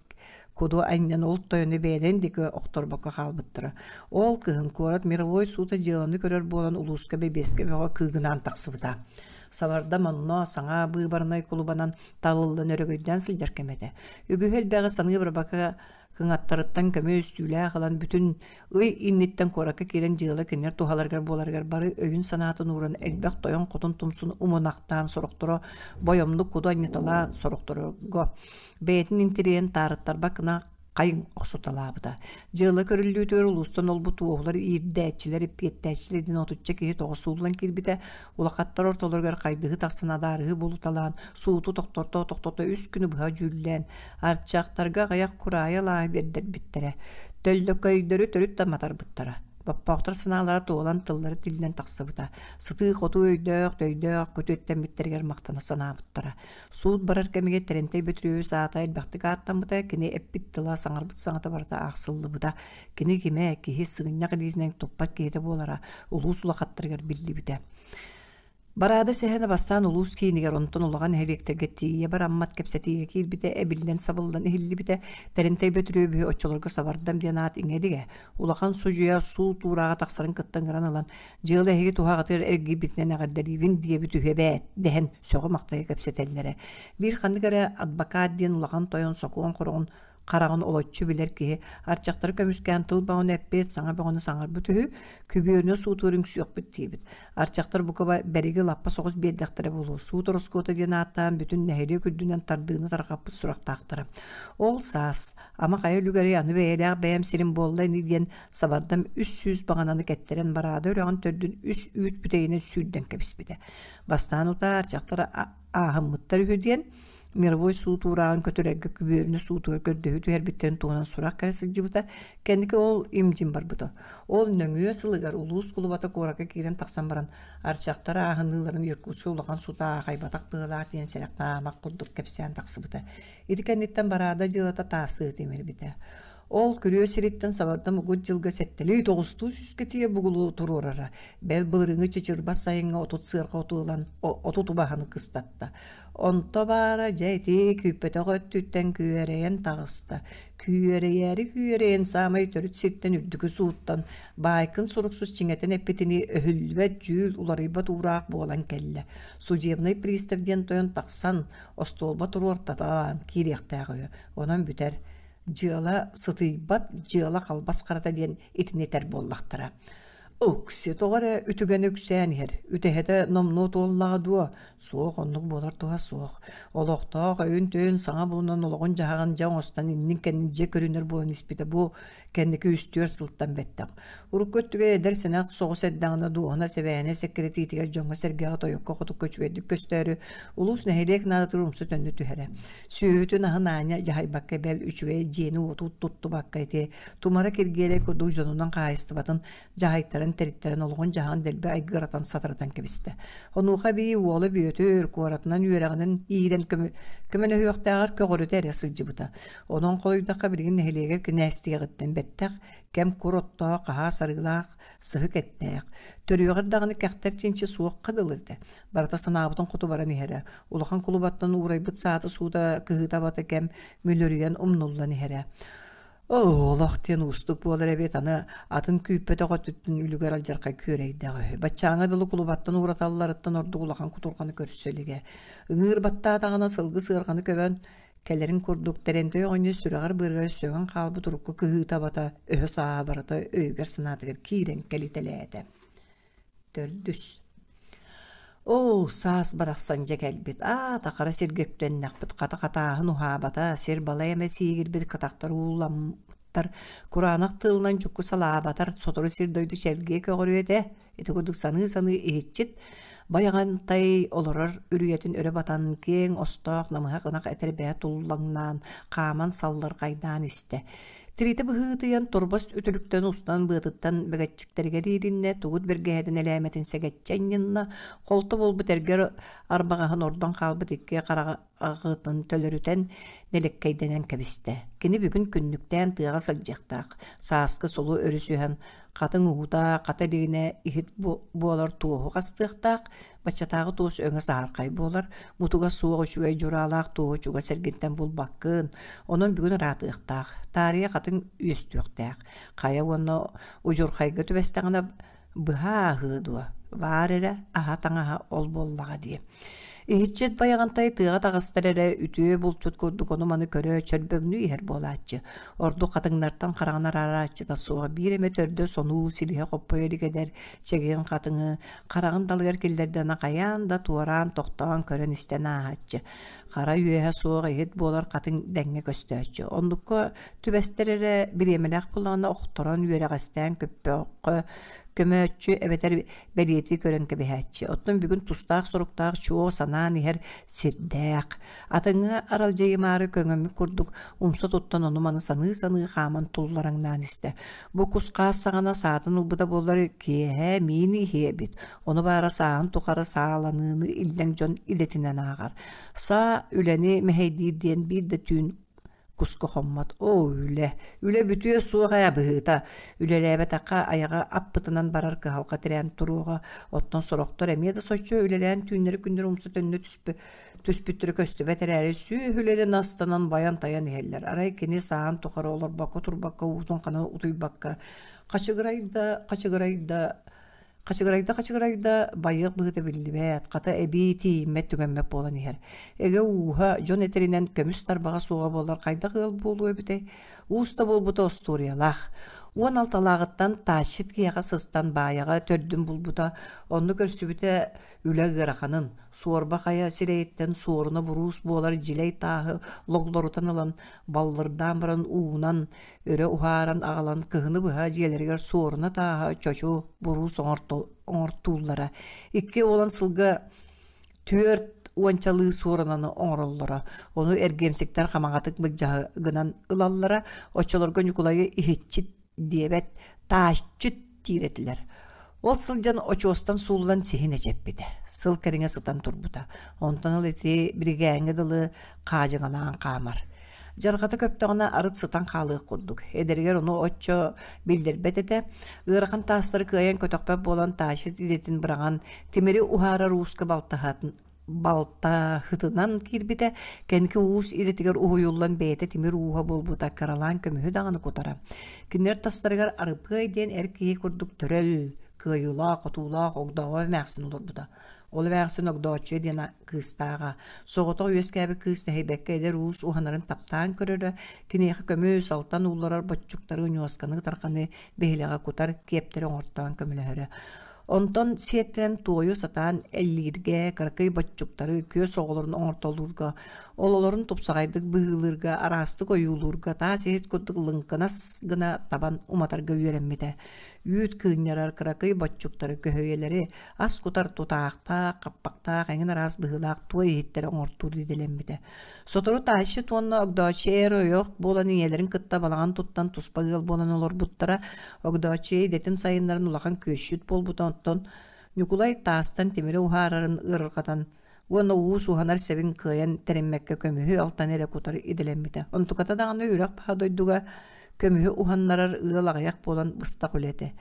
куду анньан ол тойону бэйэлэрин диэки охторбокко хаалбыттара. Ол кыһын куорат мировой суута дьыаланы көрөр буолан улууска бэбиэскэ бөҕө кыыгынаан тахсыбыта. Сабардам онно саҥа быыбарынай кулубанан талыллан өрөгөйдөөн сылдьар кэмэ этэ. Үгүһү элбэҕи саныы барбакка кыҥаттарыттан көмүс түүлээх ылан бүтүн ый инниттэн куоракка киирэн дьыала кинилэр туһаларыгар буоларыгар бары өйүн-санаатын ууран элбэх тойон-хотун тумсун умунахтаан сорохторо бойомнук куду анньыталаан сорохторго бэйэтин интириэһин таарыттарбат гына хайыҥ охсуталаабыта. Дьыала көрүллүүтүгэр улуустан олбут уоһулар иирдээччилэр, эппиэттээччилэр диэн отучча киһи тоҕо сууллан киирбитэ. Улахаттар ортолоругар хайдыһыы тахсан адаарыһыы булуталаан, сууту тохтото-тохтото үс күнү быһа дьүүллээн, арчахтарга аҕыйах кураайы алааһы биэрдэрбиттэрэ. Төллөкөйдөрү төрүт да матарбыттара. Боппоохтор санаалара туолан тыллара тиллэн тахсыбыта. Сытыы-хотуу өйдөөх, төйдөөх күтүөттэммиттэригэр махтана санаабыттара. Суут барар кэмигэр Тэрэнтэй Бөтүрүөбүс аата элбэхтик ааттаммыта, кини эппит тыла, саҥарбыт саҥата барыта аахсыллыбыта. Кини кимэ, киһи сыгынньах илиитинэн туппат киһитэ буолара улуус улахаттарыгар биллибитэ. Бараада сэһэнэ бастаан улуус киинигэр, онтон улахан нэһилиэктэргэ тиийэ бараммат кэпсэтиигэ киирбитэ, эбиллэн-сабыллан иһиллибитэ. Тэрэнтэй Бөтүрүөбүһү оччолорго Сабардам диэн аат иҥэ илигэ. Улахан судьуйа суут уурааҕа тахсарын кытта ыҥыран ылан, Дьыала эһиги туһаҕытыгар эргийбитинэн эҕэрдэлиибин диэбит үһү эбээт дэһэн сөҕө-махтайа кэпсэтэллэрэ. Биир ханнык эрэ адбакаат диэн улахан тойон сокуон хороҕун хараҕын олоччу билэр киһи арчахтары көмүскээн тыл бөҕөнү эппит, саҥа бөҕөнү саҥарбыт үһү, күбүөрүнэ суутугар үҥсүөхпүт диэбит. Арчахтар бука бэриги лаппа соҕус биэрдэхтэрэ буолуо, суут ороскуота диэн ааттаан бүтүн нэһилиэк үрдүнэн тардыыны тарҕаппыт сурахтаахтара. Ол саас ама хайа үлүгэри аны бэйэлээх бэйэм сирим буолла ини диэн Сабардам 300 баҕананы кэттэрэн бараада үрэҕин төрдүн үс үүт бүтэйинэн сүүрдэн кэбиспитэ. Бастаан утаа арчахтар ааһыммыттар үһү диэн мировой суут уурааҕын көтүрэргэ күбүөрүнэ суутугар көрдөһүү түһэрбиттэрин туһунан сурах кэлэ сылдьыбыта. Кэнники ол им-дьим барбыта. Ол нөҥүө сылыгар улуус кулубата куоракка киирэн тахсан баран арчахтар ааһыныыларын Иркутскай улахан суута аахайбатах быһыылаах диэн сэрэхтээх курдук кэпсээн тахсыбыта. Ити кэнниттэн бараада дьыалата таасыы тимирбитэ. Ол күрүө сириттэн сабардам угут дьылга сэттэлии тоҕустуу сүүскэ тиийэ бугулу туруорара. Бэл былырыыҥҥы чычырбас сайыҥҥа 30 сыарҕа оту ылан 30 убаһаны кыстатта. Онто баара дьэ ити күүппэтэх өттүттэн күөрэйэн таҕыста. Күөрэйээри күөрэйэн саамай төрүт сиртэн үрдүкү сууттан баайкын суруксус чиҥэтэн эппитинии өһүллүбэт дьүүл уларыйбат уураах буолан кэллэ. Судебнай пристав диэн тойон тахсан остуолба туруортатаан киириэхтээх үһү. Онон бүтэр. Дьыала сытыйбат, дьыала халбас харата диэн итини этэр буоллахтара. Укси тоҕо эрэ үтүгэнэ үксээн иһэр, үтэһэтэ номнуо туоллаҕа дуо? Суох, оннук буолар туһа суох. Олохтоох өйүн-төйүн саҥа булунан олоҕун-дьаһаҕын дьэ оҥостон иннин-кэннин дьэ көрүнэр буолан испитэ бу кэнники үстүөр сылтан бэттэх. Урукку өттүгэр эдэр-сэнэх соҕус эрдэҕинэ дуоһуна сэбээнэ сэкирэтиитигэр дьоҥҥо-сэргэҕэ тойукка-хотукка үчүгэйдик көстөөрү улуус нэһилиэк наадатыгар умса төннө түһэрэ. Сүөһүтүн аһын аанньа дьаһайбакка бэл үчүгэй дьиэни-уоту туттубакка ити тумара Киргиэлэй курдук дьонунан хаһаайыстыбатын дьаһайтаран тэриттэрэн олоҕун-дьаһаҕын дэлби айгыратан сатаратан кэбистэ. Онуоха эбии уола Бүөтүр куоратынан үөрэҕинэн иирэн көмөлөһүөхтээҕэр көҕүрүтэ эрэ сылдьыбыта. Онон холуйдахха билигин нэһилиэгэр кинээстиэҕиттэн бэттэх кэм кур оттоох, хаһаас арыылаах, сыһык эттээх, төрүөҕэр даҕаны кэхтэр чинчи суохха дылы этэ. Барыта санаабытын хоту баран иһэрэ. Улахан кулубаттан уурайбыт саата-суута кыһыыта-абата кэм мүлүрүйэн умнуллан иһэрэ. Оо, олох диэн уустук буолар эбит, аны атын күүппэтэх өттүттэн үлүгэр алдьархай күөрэйдээх үһү. Баччааҥҥа дылы кулубаттан уураталларыттан ордук улахан кутурҕаны көрсө илигэ. Ыҥыыр баттаатаҕына сылгы сыарҕаны көбөн кэлэрин курдук Тэрэнтэй оҕонньор сүрэҕэр-быарыгар сөҥөн хаалбыт урукку кыһыыта-абата, өһө-сааһа барыта өйүгэр-санаатыгар киирэн кэлитэлээтэ. Төрдүс. Оо, саас барахсан дьэ кэлбит. Аата хара сиргэ үктэннэхпит, хата хатааһын уһаабата, сир балай эмэ сиигирбит, кытахтар уулламмыттар, кураанах тыалынан дьукку салаабатар, сотору сир-дойду сэргиэ көҕүрүө этэ. Ити курдук саныы-саныы иһиччит Байаҕантай олорор үрүйэтин өрө батан, киэҥ остоох намыһах ынах этэрбэһэ туллаҥнаан, хааман саллырҕайдаан истэ. Тириитэ быһыытыйан, торбос үтүлүктэн устан быатыттан бэгэччиктэригэр иилиннэ, тугут бэргэһэтин элээмэтин сэгэччэ анньынна, холто буолбут эргэр арбаҕаһын ордон хаалбыт икки хараҕытын төлөрүтэн нэлэккэйдэнэн кэбистэ. Кини бүгүн күннүктээн тыаҕа сылдьыахтаах, сааскы сулу өрүсүһэн хатыҥ уута хата илигинэ иһит буолар туоһу хастыахтаах, баччатааҕы туос өҥө саһархай буолар, мутуга суох үчүгэй дьураалаах туоһу чугас эргинтэн булбаккын, онон бүгүн ыраатыахтаах, таарыйа хатыҥ үөстүөхтээх, хайа уонна удьурхайга түбэстэҕинэ быһа ааһыа дуо? Баар эрэ аһа-таҥаһа ол буоллаҕа дии. Иһиччит Байаҕантай тыаҕа таҕыстар эрэ үтүө булчут курдук ону-маны көрө, чөрбөҥнүү иһэр буолааччы. Ордук хатыҥнартан хараҕын араарааччыта суох биир эмэ төрдө сонуу силиһэ хоппойо илик эдэр чэгиэн хатыҥы хараҕын далыгар киллэрдэнэ хайаан да туораан тохтоон көрөн-истэн ааһааччы. Хара үөһэ суох иһит буолар хатыҥ дэҥҥэ көстөөччү. Оннукка түбэстэр эрэ бириэмэлээх буоллаҕына охторон үөрэҕэстээн көппөххө көмөөччү эбэтэр бэлиэтии көрөн кэбиһээччи. Оттон бүгүн тустаах соруктаах чуо санаан иһэр сирдээх. Атыҥҥа аралдьыйымаары көҥөммүт курдук умса туттан ону-маны саныы-саныы хааман туллараҥнаан истэ. Бу кус-хаас саҕана саатын ылбыта буоллар киэһэ миин иһиэ эбит. Ону баара сааһын тухары сааланыыны иллэҥ дьон идэтинэн ааҕар. Саа үлэни мэһэйдиир диэн биир да түүн куска хоммот. Оо, үлэ! Үлэ бүтүө суох ээ быһыыта. Үлэлээбэтэххэ айаҕа аппытынан барар кыһалҕа тирээн туруоҕа. Оттон сорохтор эмиэ да соччо үлэлээн түүннэри-күннэри умса төннө түспүттэрэ көстүбэт эрээри сүөһүлэрин астанан байан-тайан иһэллэр. Арай кини сааһын тухары олорбокко-турбакка уутун ханан утуйбакка хачыгырайда, хачыгырайда Хачыгырайда-хачыгырайда байыах быһыыта биллибэт, хата эбии тиийиммэт түгэммэт буолан иһэр. Эгэ ууһа, дьон этэринэн көмүс тарбаҕа суоҕа буоллар хайдах ыал буолуо эбитэй? Уус да буолбута остуоруйалаах. 16-лааҕыттан тааччыт киһиэхэ сыстан баайаҕа төрдүн булбута, онно көрсүбүтэ үлэ ыараханын, суорба хайа сирэйиттэн суоруна буруус буолар дьилэй тааһы логлорутан ылан, баллырдаан баран уунан, өрө уһааран аҕалан кыһыны быһа дьиэлэригэр суоруна тааһа чочу буруус оҥортууллара. Икки уолан сылга түөрт уончалыы суорунаны оҥороллоро. Ону эргиэмсиктэр хамаҕатык былдьаһыгынан ылаллара. Оччолорго Ньукулайы иһиччит диэбэт, тааччыт диир этилэр. Ол сылдьан очуостан сууллан сиһин эчэппитэ. Сыл кэриҥэ сытан турбута. Онтон ыл ити биригээҥҥэ дылы хаадьыҥалаан хаамар. Дьарҕата көптөҕүнэ арыт сытан хаалыах курдук. Эдэригэр ону оччо биллэрбэт этэ. Ыарахан таастары кыайан көтөхпөт буолан таачыт идэтин быраҕан тимири уһаарар ууска балтаһатын балтаһытынан киирбитэ, кэнники уус идэтигэр уһуйуллан бэйэтэ тимир ууһа буолбута, кыралаан көмүһү даҕаны кутара. Кинилэр тастарыгар Арыпыай диэн эр киһи курдук төрөл, кыайыылаах, хотуулаах огдообо эмээхсин олорбута. Ол эмээхсин Огдооччуйа диэн кыыстааҕа. Соҕотох үөскээбит кыыс тэһийбэккэ эдэр уус уһанарын таптаан көрөрө, киниэхэ көмүс, алтан уулларар боччуктары, ньуосканы, ытарҕаны биһилэҕэ кутар, киэптэри оҥортоон көмөлөһөрө. Онтон сиэттэрэн туойу сатаан эллииргэ, кыракый боччуктары, күөс оҕолорун оҥортолуурга, ололорун тупсаҕайдык быһыылыырга, араастык ойуулуурга таас иһит курдук лыҥкынас гына табан уматарга үөрэммитэ. Үүт кыынньарар кыракый боччуктары, көһүйэлэри, ас кутар тутаахтаах, хаппахтаах эҥин араас быһыылаах туой иһиттэри оҥортуур идэлэммитэ. Сотору таайчыт уонна Огдооччу эр-ойох буолан ийэлэрин кытта балаҕан туттан туспа ыал буолан олорбуттара. Огдооччу идэтин сайыннаран улахан күөсчүт буолбута, оттон Ньукулай таастан тимири уһаарарын ыарырҕатан уонна уус уһанар сэбин кыайан тэриммэккэ көмүһү алтан эрэ кутар идэлэммитэ. Онтуката даҕаны үрэх баһа дойдуга көмүһү уһаннарар ыал аҕыйах буолан быстах үлэ этэ.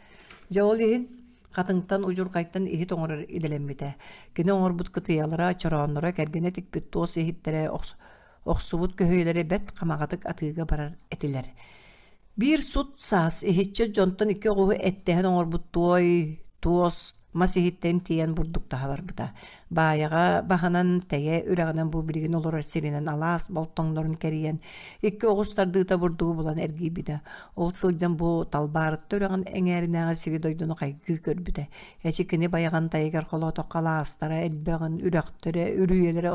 Дьэ ол иһин Хатыҥтан удьурҕайтан иһит оҥорор идэлэммитэ. Кини оҥорбут кытыйалара, чороонноро, кэргэнэ тикпит туос иһиттэрэ, охсубут көһүйэлэрэ бэрт хамаҕатык атыыга барар этилэр. Биир сут саас иһиччэ дьонтон икки оҕуһу эттэһэн оҥорбут туой, туос, мас иһиттэн тиийэн бурдуктаһа барбыта. Баайаҕа баһынан Тэйэ үрэҕинэн бу билигин олорор сиринэн алаас болтоҥнорун кэрийэн икки оҕус тардыыта бурдугу булан эргийбитэ. Ол сылдьан бу Талбаарытта үрэҕин эҥээринээҕи сири-дойдуну хайгыы көрбүтэ. Эчи кини Байаҕантайыгар холоотоххо алаастара элбэҕин, үрэхтэрэ, үрүйэлэрэ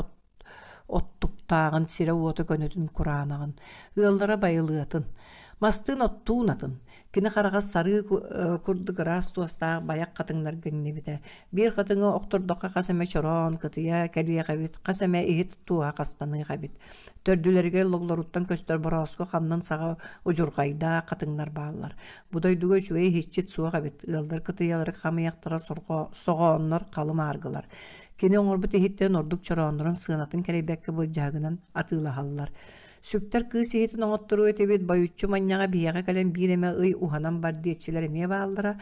оттуктааҕын, сирэ-уота көнөтүн кураанаҕын, ыаллара байылыатын, мастыын оттуун атын. Кини хараҕа сарыы курдук ыраас туостаах байах хатыҥнарга иҥнибитэ. Биир хатыҥы охтордоххо хас эмэ чороон, кытыйа кэлиэх эбит, хас эмэ иһит туоһа хастаныах эбит. Төрдүлэригэр логлоруттан көстөр борооску ханнын саҕа удьурҕайдаах хатыҥнар бааллар. Бу дойдуга үчүгэй иһиччит суох эбит. Ыаллар кытыйалары хамыйахтара соҕооннор халым ааргылар. Кини оҥорбут иһиттэн ордук чорооннорун сыанатын кэрэйбэккэ былдьаһыгынан атыылаһаллар. Сүктэр кыыс иһитин оҥотторуо этибит, бойуччу манньаҕа биһиэхэ кэлэн биир эмэ ый уһанан бар диэччилэр эмиэ бааллара.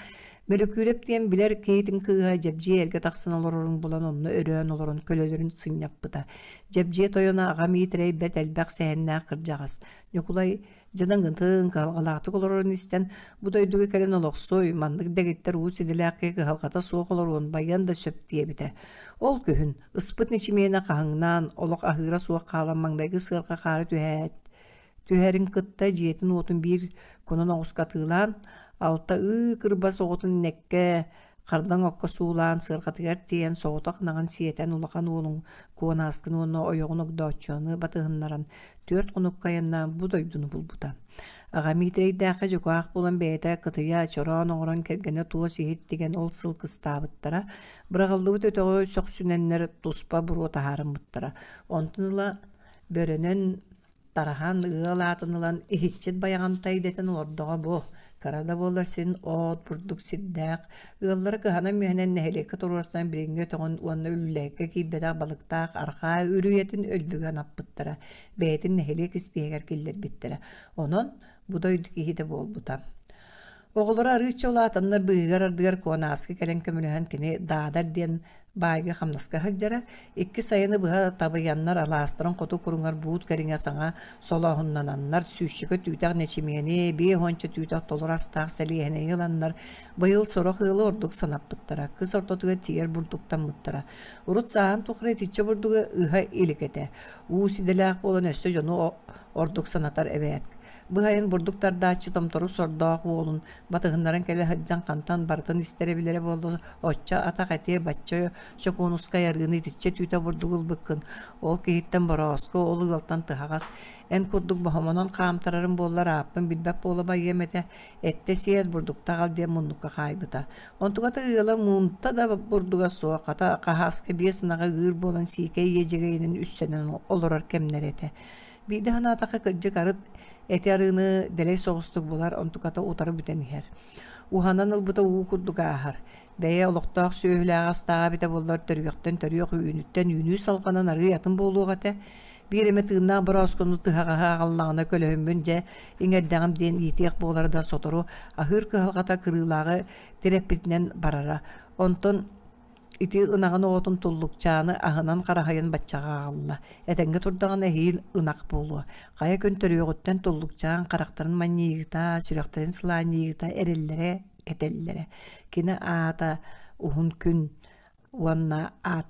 Мөлөкүүрэп диэн билэр киһитин кыыһа Дьэбдьиэ эргэ тахсан олорорун булан онно өрөөн олорон көлөлөрүн сынньаппыта. Дьэбдьиэ тойоно аҕам Иитэрэй бэрт элбэх сэһэннээх кырдьаҕас. Ньукулай Дьадаҥытын, кыһалҕалаахтык олорорун истэн, бу дойдуга кэлэн олохсуй, маннык дэгиттэр уус идэлээх киһи кыһалҕата суох олоруон байыан да сөп диэбитэ. Ол күһүн ыспыт нэчимиэнэ хаһыҥнаан, олох аһыыра суох хаалан маҥнайгы сыарҕа хаары түһээт түһэрин кытта дьиэтин-уотун биир кунан оҕуска атыылаан, алта ыы кырбас оҕотун нэккэ хардаҥ окко суулаан сыарҕатыгар тиийэн соҕотох ынаҕын сиэтэн улахан уолун Куонааскын уонна ойоҕун Огдооччуну батыһыннаран түөрт хонукка айаннаан бу дойдуну булбута. Аҕа Миитэрэйдээххэ дьукаах буолан бэйэтэ кытыйа чороон оҥорон кэргэнэ туос иһит тигэн ол сыл кыстаабыттара, быраҕыллыбыт өтөҕү сөхсүнэннэр туспа буруо таһаарыммыттара. Онтон ыла бөрөнөн Тараһан ыал аатын ылан иһиччит Байаҕантай дэтэн олордоҕо бу, кыра да буоллар син от, бурдук сирдээх, ыаллара кыһанан-мүһэнэн нэһилиэккэ туруорсан билиҥҥи өтөҕүн уонна үллэһиккэ киирбэтэх балыктаах арҕаа үрүйэтин өлбүгэ анаппыттара, бэйэтин нэһилиэк испииһэгэр киллэрбиттэрэ. Онон бу дойду киһитэ буолбута. Оҕолоро арыычча улаатаннар быыһыгар-ардыгар Куонааскы кэлэн көмөлөһөн кини Даадар диэн баайга хамнаска сылдьара, икки сайыны быһа табыйаннар алаастарын хоту куруҥар буут кэриҥэ саҥа солооһуннананнар, сүүсчэкэ түүтэх нэчимиэни, биэ уонча түүтэх толору астаах сэлиэһинэйи ыланнар, быйыл сорох ыалы ордук санаппыттара, кыс ортотугар тиийэр бурдуктаммыттара. Урут сааһын тухары итиччэ бурдугу ыһа илик этэ. Уус идэлээх буолан өссө дьону ордук санатар эбээт. Быһайын бурдук тардааччы томтору сордоох уолун батыһыннаран кэлэ сылдьан хантан барытын истэрэ билэрэ буолла оччо атах этиэ бачча чокуонускай арыыны итиччэ түүтэ бурдугу ылбыккын ол киһиттэн борооску ол ыалтан тыһаҕас эн курдук боһомонон хаамтарарым буоллар ааппын билбэт буола байыам этэ эттэ сиэт бурдукта аҕал диэн муннукка хаайбыта онтуката ыала муунта да бурдуга суох хата хаһааска биэс ынаҕа ыыр буолан сиикэй иэдьэгэйинэн үссэнэн олорор кэмнэрэ этэ Биирдэ санаатахха, кырдьык арыт эти арыыны дэлэй соҕустук булар, онтуката утары бүтэн иһэр. Уһанан ылбыта уу курдук ааһар. Бэйэ олохтоох сүөһүлээх астааҕа эбитэ буоллар төрүөхтэн төрүөх үүнүттэн үүнүү салҕанан арыый атын буолуох этэ. Биир эмэ тыыннаах борооскуну тыһаҕаһы аҕаллаҕына көлөһүммүн дьэ иҥэрдэҕим диэн иитиэх буолара да сотору аһыыр кыһалҕата кырыылааҕы тирэппитинэн барара. Онтон Ити ынаҕын оҕотун туллукчааны аһынан хараһайан баччаҕа аҕалла. Этэҥҥэ турдаҕына эһиил ынах буолуо. Хайа күн төрүөҕүттэн туллукчаан харахтарын манньыйыыта, сүрэхтэрин сылаанньыйыыта эрэллэрэ, кэтэллэрэ. Кини аата уһун күн уонна аат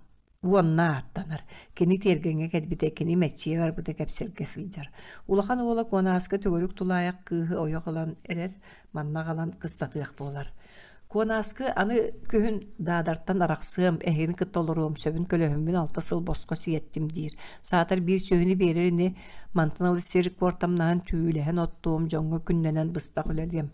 уонна ааттанар. Кини тиэргэҥҥэ кэлбитэ, кини мэччийэ барбыта кэпсэлгэ сылдьар. Улахан уола Куонааска төгүрүк тулаайах кыыһы ойох ылан эрэр, манна аҕалан кыстатыах буолар. Куонааскы аны күһүн Даадартан арахсыам, эһигини кытта олоруом, сөбүн көлөһүммүн алта сыл босхо сиэттим диир. Саатар биир сүөһүнү биэрэр ини, мантан ыла сир куортамнаһан түүлэһэн оттуом, дьоҥҥо күннэнэн быстах үлэлиэм.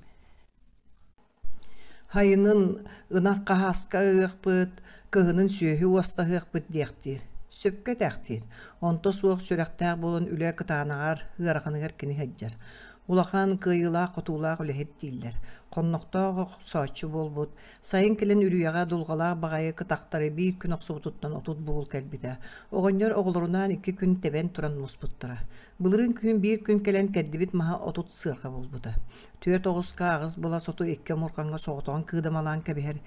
Сайынын ынах хаһааска ыахпыт, кыһынын сүөһү уостаһыахпыт диэхтиир. Сөпкө этээхтиир. Онто суох сүрэхтээх буолан үлэ кытаанаҕар, ыараханыгар кини сылдьар. Улахан кыайыылаах-хотуулаах үлэһит дииллэр. Хоннохтоох охсооччу буолбут. Сайын кэлэн үрүйэҕэ дулҕалаах баҕайы кытахтары биир күн охсубутуттан 30 бугул кэлбитэ. Оҕонньор оҕолорунаан икки күн тэбэн туран муспуттара. Былырыын күһүн биир күн кэлэн кэрдибит маһа 30 сыарҕа буолбута. Түөрт оҕуска аҕыс былас оту икки омурҕаҥҥа соҕотоҕун кыыдамалаан кэбиһэр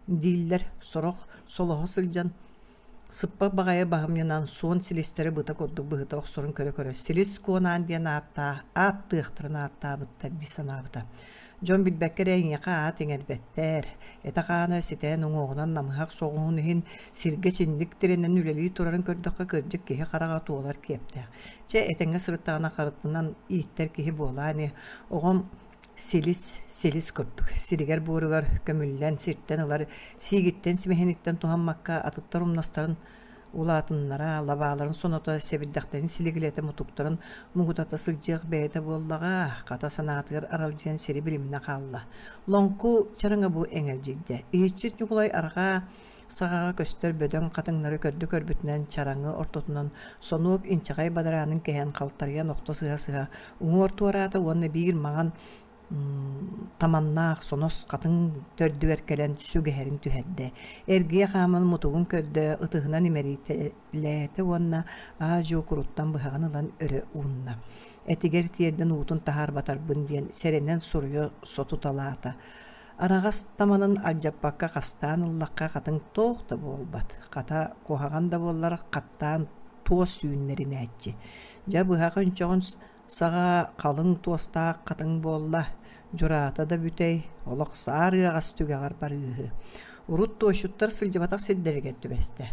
дииллэр. Сорох солоһо сылдьан Сыппах баҕайы баһымньынан суон силистэри быта курдук быһыта охсорун көрө-көрө «Силис Куонаан» диэн ааттаах ааттыахтарын ааттаабыттар дии санаабыта. Дьон билбэккэ эрэ эйиэхэ аат иҥэрбэттэр, этэ-хаана ситэн уҥуоҕунан намыһах соҕуһун иһин сиргэ чинник тирэнэн үлэлии турарын көрдөххө кырдьык киһи хараҕа туолар киэптээх. Чэ, этэҥҥэ сырыттаҕына харытынан ииттэр киһи буолаа ини. Оҕом Силис, силис курдук, сиригэр-буоругар көмүллэн, сиртэн ылар сиигиттэн, симэһиниттэн туһаммакка атыттар умнастарын улаатыннара, лабааларын соното, сэбирдэхтэрин силигилэтэ мутуктарын муҥутата сылдьыах бэйэтэ буоллаҕа, хата санаатыгар аралдьыйан сири билиминэ хаалла. Лоҥку чараҥа бу эҥэлдьийдэ. Иһиччит Ньукулай арҕаа саҕаҕа көстөр бөдөҥ хатыҥнары көрдө көрбүтүнэн чараҥы ортотунан сонуок инчэҕэй бадараанын кэһэн халтарыйан охто сыһа-сыһа уҥуор туораата уонна биир маҥан таманнаах сонос хатыҥ төрдүгэр кэлэн сүгэһэрин түһэрдэ. Эргийэ хааман мутугун көрдө, ытыһынан имэритэлээтэ уонна аа-дьуо куруттан быһаҕын ылан өрө уунна. Этигэр тиэрдэн уутун таһаарбатарбын диэн сэрэнэн суруйа сотуталаата. Араҕас таманын алдьаппакка хастаан ыллахха хатыҥ туох да буолбат, хата куһаҕан да буоллар хаттаан туос үүннэринээччи. Дьэ быһах өнчөҕүн Саҕа халыҥ туостаах хатыҥ буолла, дьураата да бүтэй, олох саар ыаҕас түгэҕэр барыыһы. Урут туосчуттар сылдьыбатах сирдэригэр түбэстэ.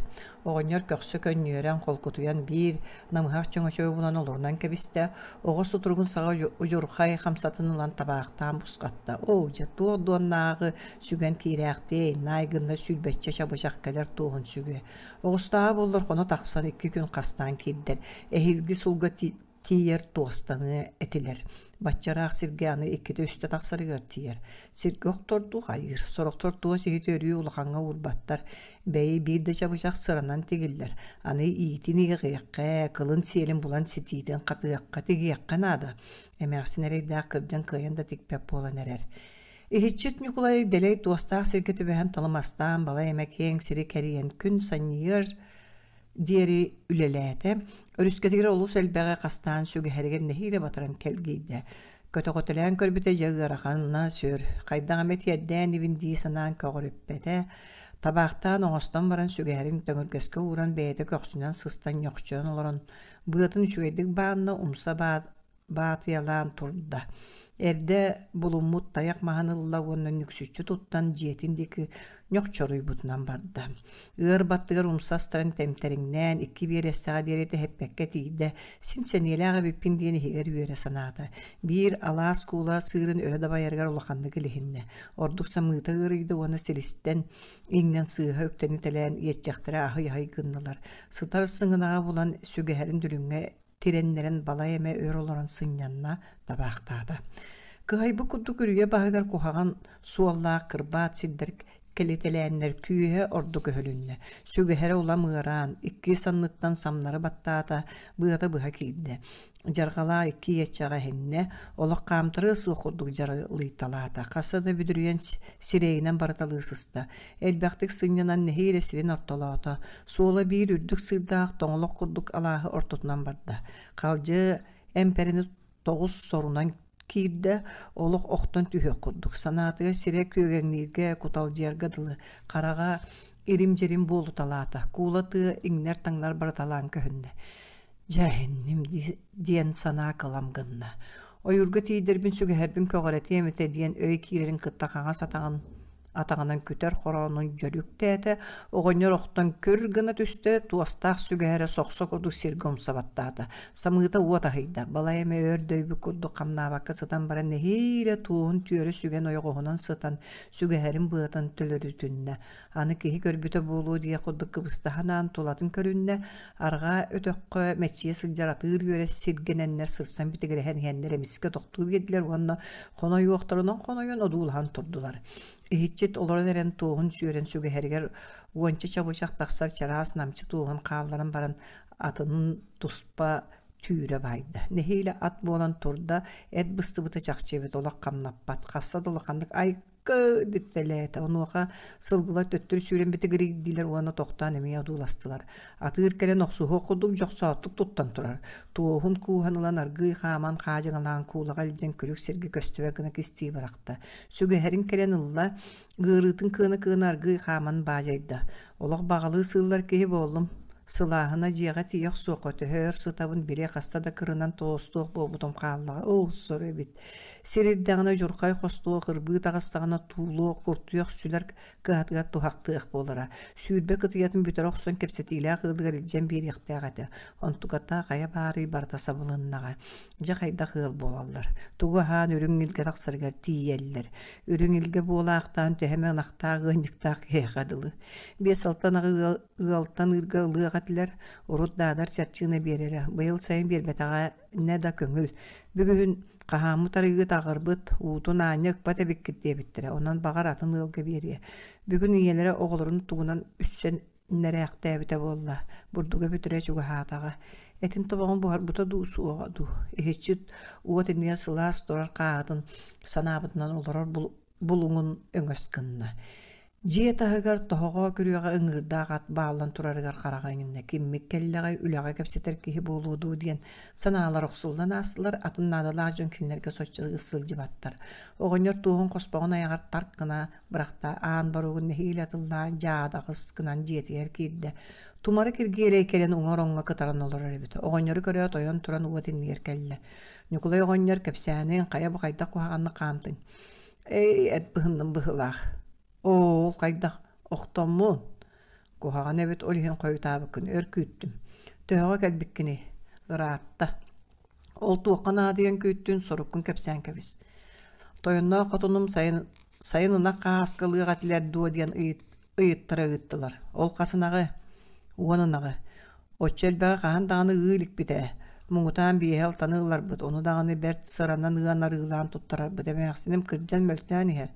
Оҕонньор көхсө көнньүөрэн, холкутуйан биир намыһах чөҥөчөгү булан олорунан кэбистэ, оҕо сутуругун саҕа удьурхай хамсатын ылан табаахтаан бусхатта. Оо, дьэ, туох дуоннааҕы сүгэн киирээхтиэй, наай гынна сүүрбэччэ чабычах кэлэр туоһун сүгүө. Оҕустааҕа буоллар хоно тахсан икки күн хастаан киирдэр, эһиилги сулга тиийэр туостаныа этилэр. Баччараах сиргэ аны иккитэ-үстэ тахсарыгар тиийэр. Сиргэ охтордуу хайыыр, сорохтор туос иһити өрүү улахаҥҥа уурбаттар. Бэйи биир да чабычах сыранан тигиллэр. Аны иитин иэҕиэххэ, кылын сиэлин булан ситиитин хатыахха, тигиэххэ наада. Эмээхсин эрэйдээх кырдьан кыайан да тикпэт буолан эрэр. Иһиччит Ньукулай дэлэй туостаах сиргэ түбэһэн талымастаан балай эмэ киэҥ сири кэрийэн күн санньыар диэри үлэлээтэ. Өрүскэтигэр олус элбэҕи хастаан сүгэһэригэр нэһиилэ батаран кэлгийдэ. Көтөҕөтөлөөн көрбүтэ дьэ ыараханна сүр, хайдах эмэ тиэрдээн ибин дии санаан көҕүрүппэтэ. Табаахтаан оҥостон баран сүгэһэрин төҥүргэскэ ууран бэйэтэ көхсүнэн сыстан ньохчойон олорон быатын үчүгэйдик баанна умса баатыйалаан турда. Эрдэ булуммут тайах маһын ылла уонна нүксүччү туттан дьиэтин диэки ньохчоруйбутунан барда. Ыар баттыгар умса астаран тэмтэриҥнээн икки биэрэстэҕэ диэри тэһиппэккэ тиийдэ, син сэниэлээх эбиппин диэн иһигэр үөрэ санаата. Биир алаас куула сыырын өрө дабайарыгар улаханнык илиһиннэ. Ордук самыыта ыарыйда уонна силистэн иҥнэн сыыһа үктэнитэлээн иэччэхтэрэ аһый-аһый гыннылар. Сытар сыҥынаҕа булан сүгэһэрин дүлүҥҥэ тирэннэрэн балай эмэ өр олорон сынньанна, табаахтаата. Кыһайбыт курдук үрүйэ баһыгар куһаҕан суоллаах кырбаат сирдэр кэлитэлээннэр күүһэ ордук өһүлүннэ. Сүгэһэрэ улам ыараан, икки санныттан самнары баттаата, быата быһа киирдэ. Дьарҕалаа икки иэччэҕэ эһиннэ, олох хаамтарыа суох курдук дьаралыйталаата. Хаса да бүдүрүйэн сирэйинэн барыталыы сыста. Элбэхтик сынньанан нэһиилэ сирин ортолоото. Суола биир үрдүк сыырдаах тоҥолох курдук алааһы ортотунан барда. Халдьы эмпэрини тоҕус сорунан киирдэ, олох охтон түһүөх курдук. Санаатыгар сирэ күөгэҥнииргэ, куталдьыйарга дылы, хараҕа ирим-дьирим буолуталаата. Куула тыа иҥнэр-таҥнар барыталаан көһүннэ. Дьэ, иһинним диэн санаа кылам гынна. Ойуурга тиийдэрбин сүгэһэрбин көҕүрэтиэм этэ диэн өй киирэрин кытта хаҥас атаҕын атаҕынан күтэр хороонун дьөрүктээтэ, оҕонньор охтон күр гына түстэ, туостаах сүгэһэрэ сохсо курдук сиргэ умса баттаата. Самыыта уот аһыйда, балай эмэ өр дөйбүт курдук хамнаабакка сытан баран нэһиилэ туоһун түөрэ сүгэн ойоҕоһунан сытан сүгэһэрин быатын төлөрүтүннэ. Аны киһи көрбүтэ буолуо диэх курдук кыбыстаһан аан тулатын көрүннэ, арҕаа өтөххө мэччийэ сылдьар атыыр үөрэ сиргэнэннэр сырсан битигирэһэн иһэннэр эмискэ тохтуу биэрдилэр уонна хонойуохтарынан хонойон одуулаһан турдулар. Иһиччит олорон эрэн туоһун сүөрэн сүгэһэригэр уонча чабычах тахсар чараас намчы туоһун хаалларан баран атынын туспа түүрэ баайда. Нэһиилэ ат буолан турда, эт быстыбыта чахчы эбит, олох хамнаппат. Хасса да улаханнык ай диттэлээтэ. Онуоха сылгылар төттөрү сүүрэн битигирийдилэр уонна тохтоон эмиэ одууластылар. Атыыр кэлэн охсуһуох курдук дьохсооттук туттан турар. Туоһун кууһан ылан аргыый хааман хаадьыҥалаан куулаҕа илдьэн күлүк сиргэ көстүбэт гына кистии бырахта. Сүгэһэрин кэлэн ылла, ыарыытын кыана-кыана аргыый хааман баадьайда. Олох баҕалыы сыыллар киһи буоллум. Сылааһына дьиэҕэ тиийэ охсуохха төһө өр сытабын били хаста да кырынан тоостуох буолбутум хааллаҕа. Оо, сор эбит. Сир ирдэҕинэ удьурхай хостуох, ырбыы таҕыстаҕына туулуох, куртуйах сүлэр кыһатыгар туһахтыах буолара. Сүүрбэ кытыйатын бүтэрэ охсон кэпсэтиилээх ыалыгар илдьэн биэриэхтээх этэ. Онтуката хайа баарый барыта сабылыннаҕа. Дьэ хайдах ыал буолаллар. Тугу аһаан үрүҥ илгэ тахсарыгар тиийэллэр. Үрүҥ илгэ буолаахтаан төһө эмэ ынахтаах ыанньыктаах киһиэхэ дылы. Биэс-алта ынаҕы ыал ыалтан ыырга ылыах этилэр. Урут Даадар чарчыына биэрэрэ. Быйыл сайын биэрбэтэҕэ иннэ да көҥүл. Бүгүһүн хаһааммыт арыгыт аҕырбыт, уутун аанньа ыкпат эбиккит диэбиттэрэ. Онон баҕар атын ыалга биэриэ. Бүгүн ийэлэрэ оҕолорун тугунан үссэн нэрээхтээбитэ буолла. Бурдуга бүтэрэ чугаһаатаҕа. Этин тобоҕун буһарбыта дуу, суоҕа дуу. Иһиччит уот иннигэр сылаас турар хааһытын санаабытынан олорор булуҥун өҥөс гынна. Дьиэ таһыгар тоһоҕо күрүөҕэ ыҥыырдаах ат бааллан турарыгар хараҕа иҥиннэ, киммит кэллэҕэй, үлэҕэ кэпсэтэр киһи буолуо дуу диэн санаалар охсуллан аастылар, атын наадалаах дьон кинилэргэ соччо сылдьыбаттар. Оҕонньор туоһун хоспоҕун айаҕар тарк гына бырахта, аан боруогун нэһиилэ атыллаан дьаадаҕыс гынан дьиэтигэр киирдэ. Тумары Киргиэлэй кэлэн уҥа ороҥҥо кытаран олорор эбит. Оҕонньору көрөөт ойон туран уот иннигэр кэллэ. Ньукулай оҕонньор кэпсээниҥ, хайа бу хайдах куһаҕаннык хаамтыҥ? Эй, эт быһынным быһыылаах. Оо, ол хайдах охтоммун? Куһаҕан эбит, ол иһин хойутаабыккын өр күүттүм. Төһөҕө кэлбиккиний? Ыраатта. Ол туохха наадыйан күүттүн, соруккун кэпсээн кэбис. Тойонноох хотунум сайын, сайын ынах хаһааскалыах этилэр дуо диэн ыйыт, ыйыттара ыыттылар. Ол хас ынаҕы? Уон ынаҕы. Оччо элбэҕи хаһан даҕаны ыы иликпит ээ. Муҥутаан биэһэ алтаны ыларбыт, ону даҕаны бэрт сыранан ыан арыылаан туттарарбыт. Эмээхсиним кырдьан мөлтөөн иһэр.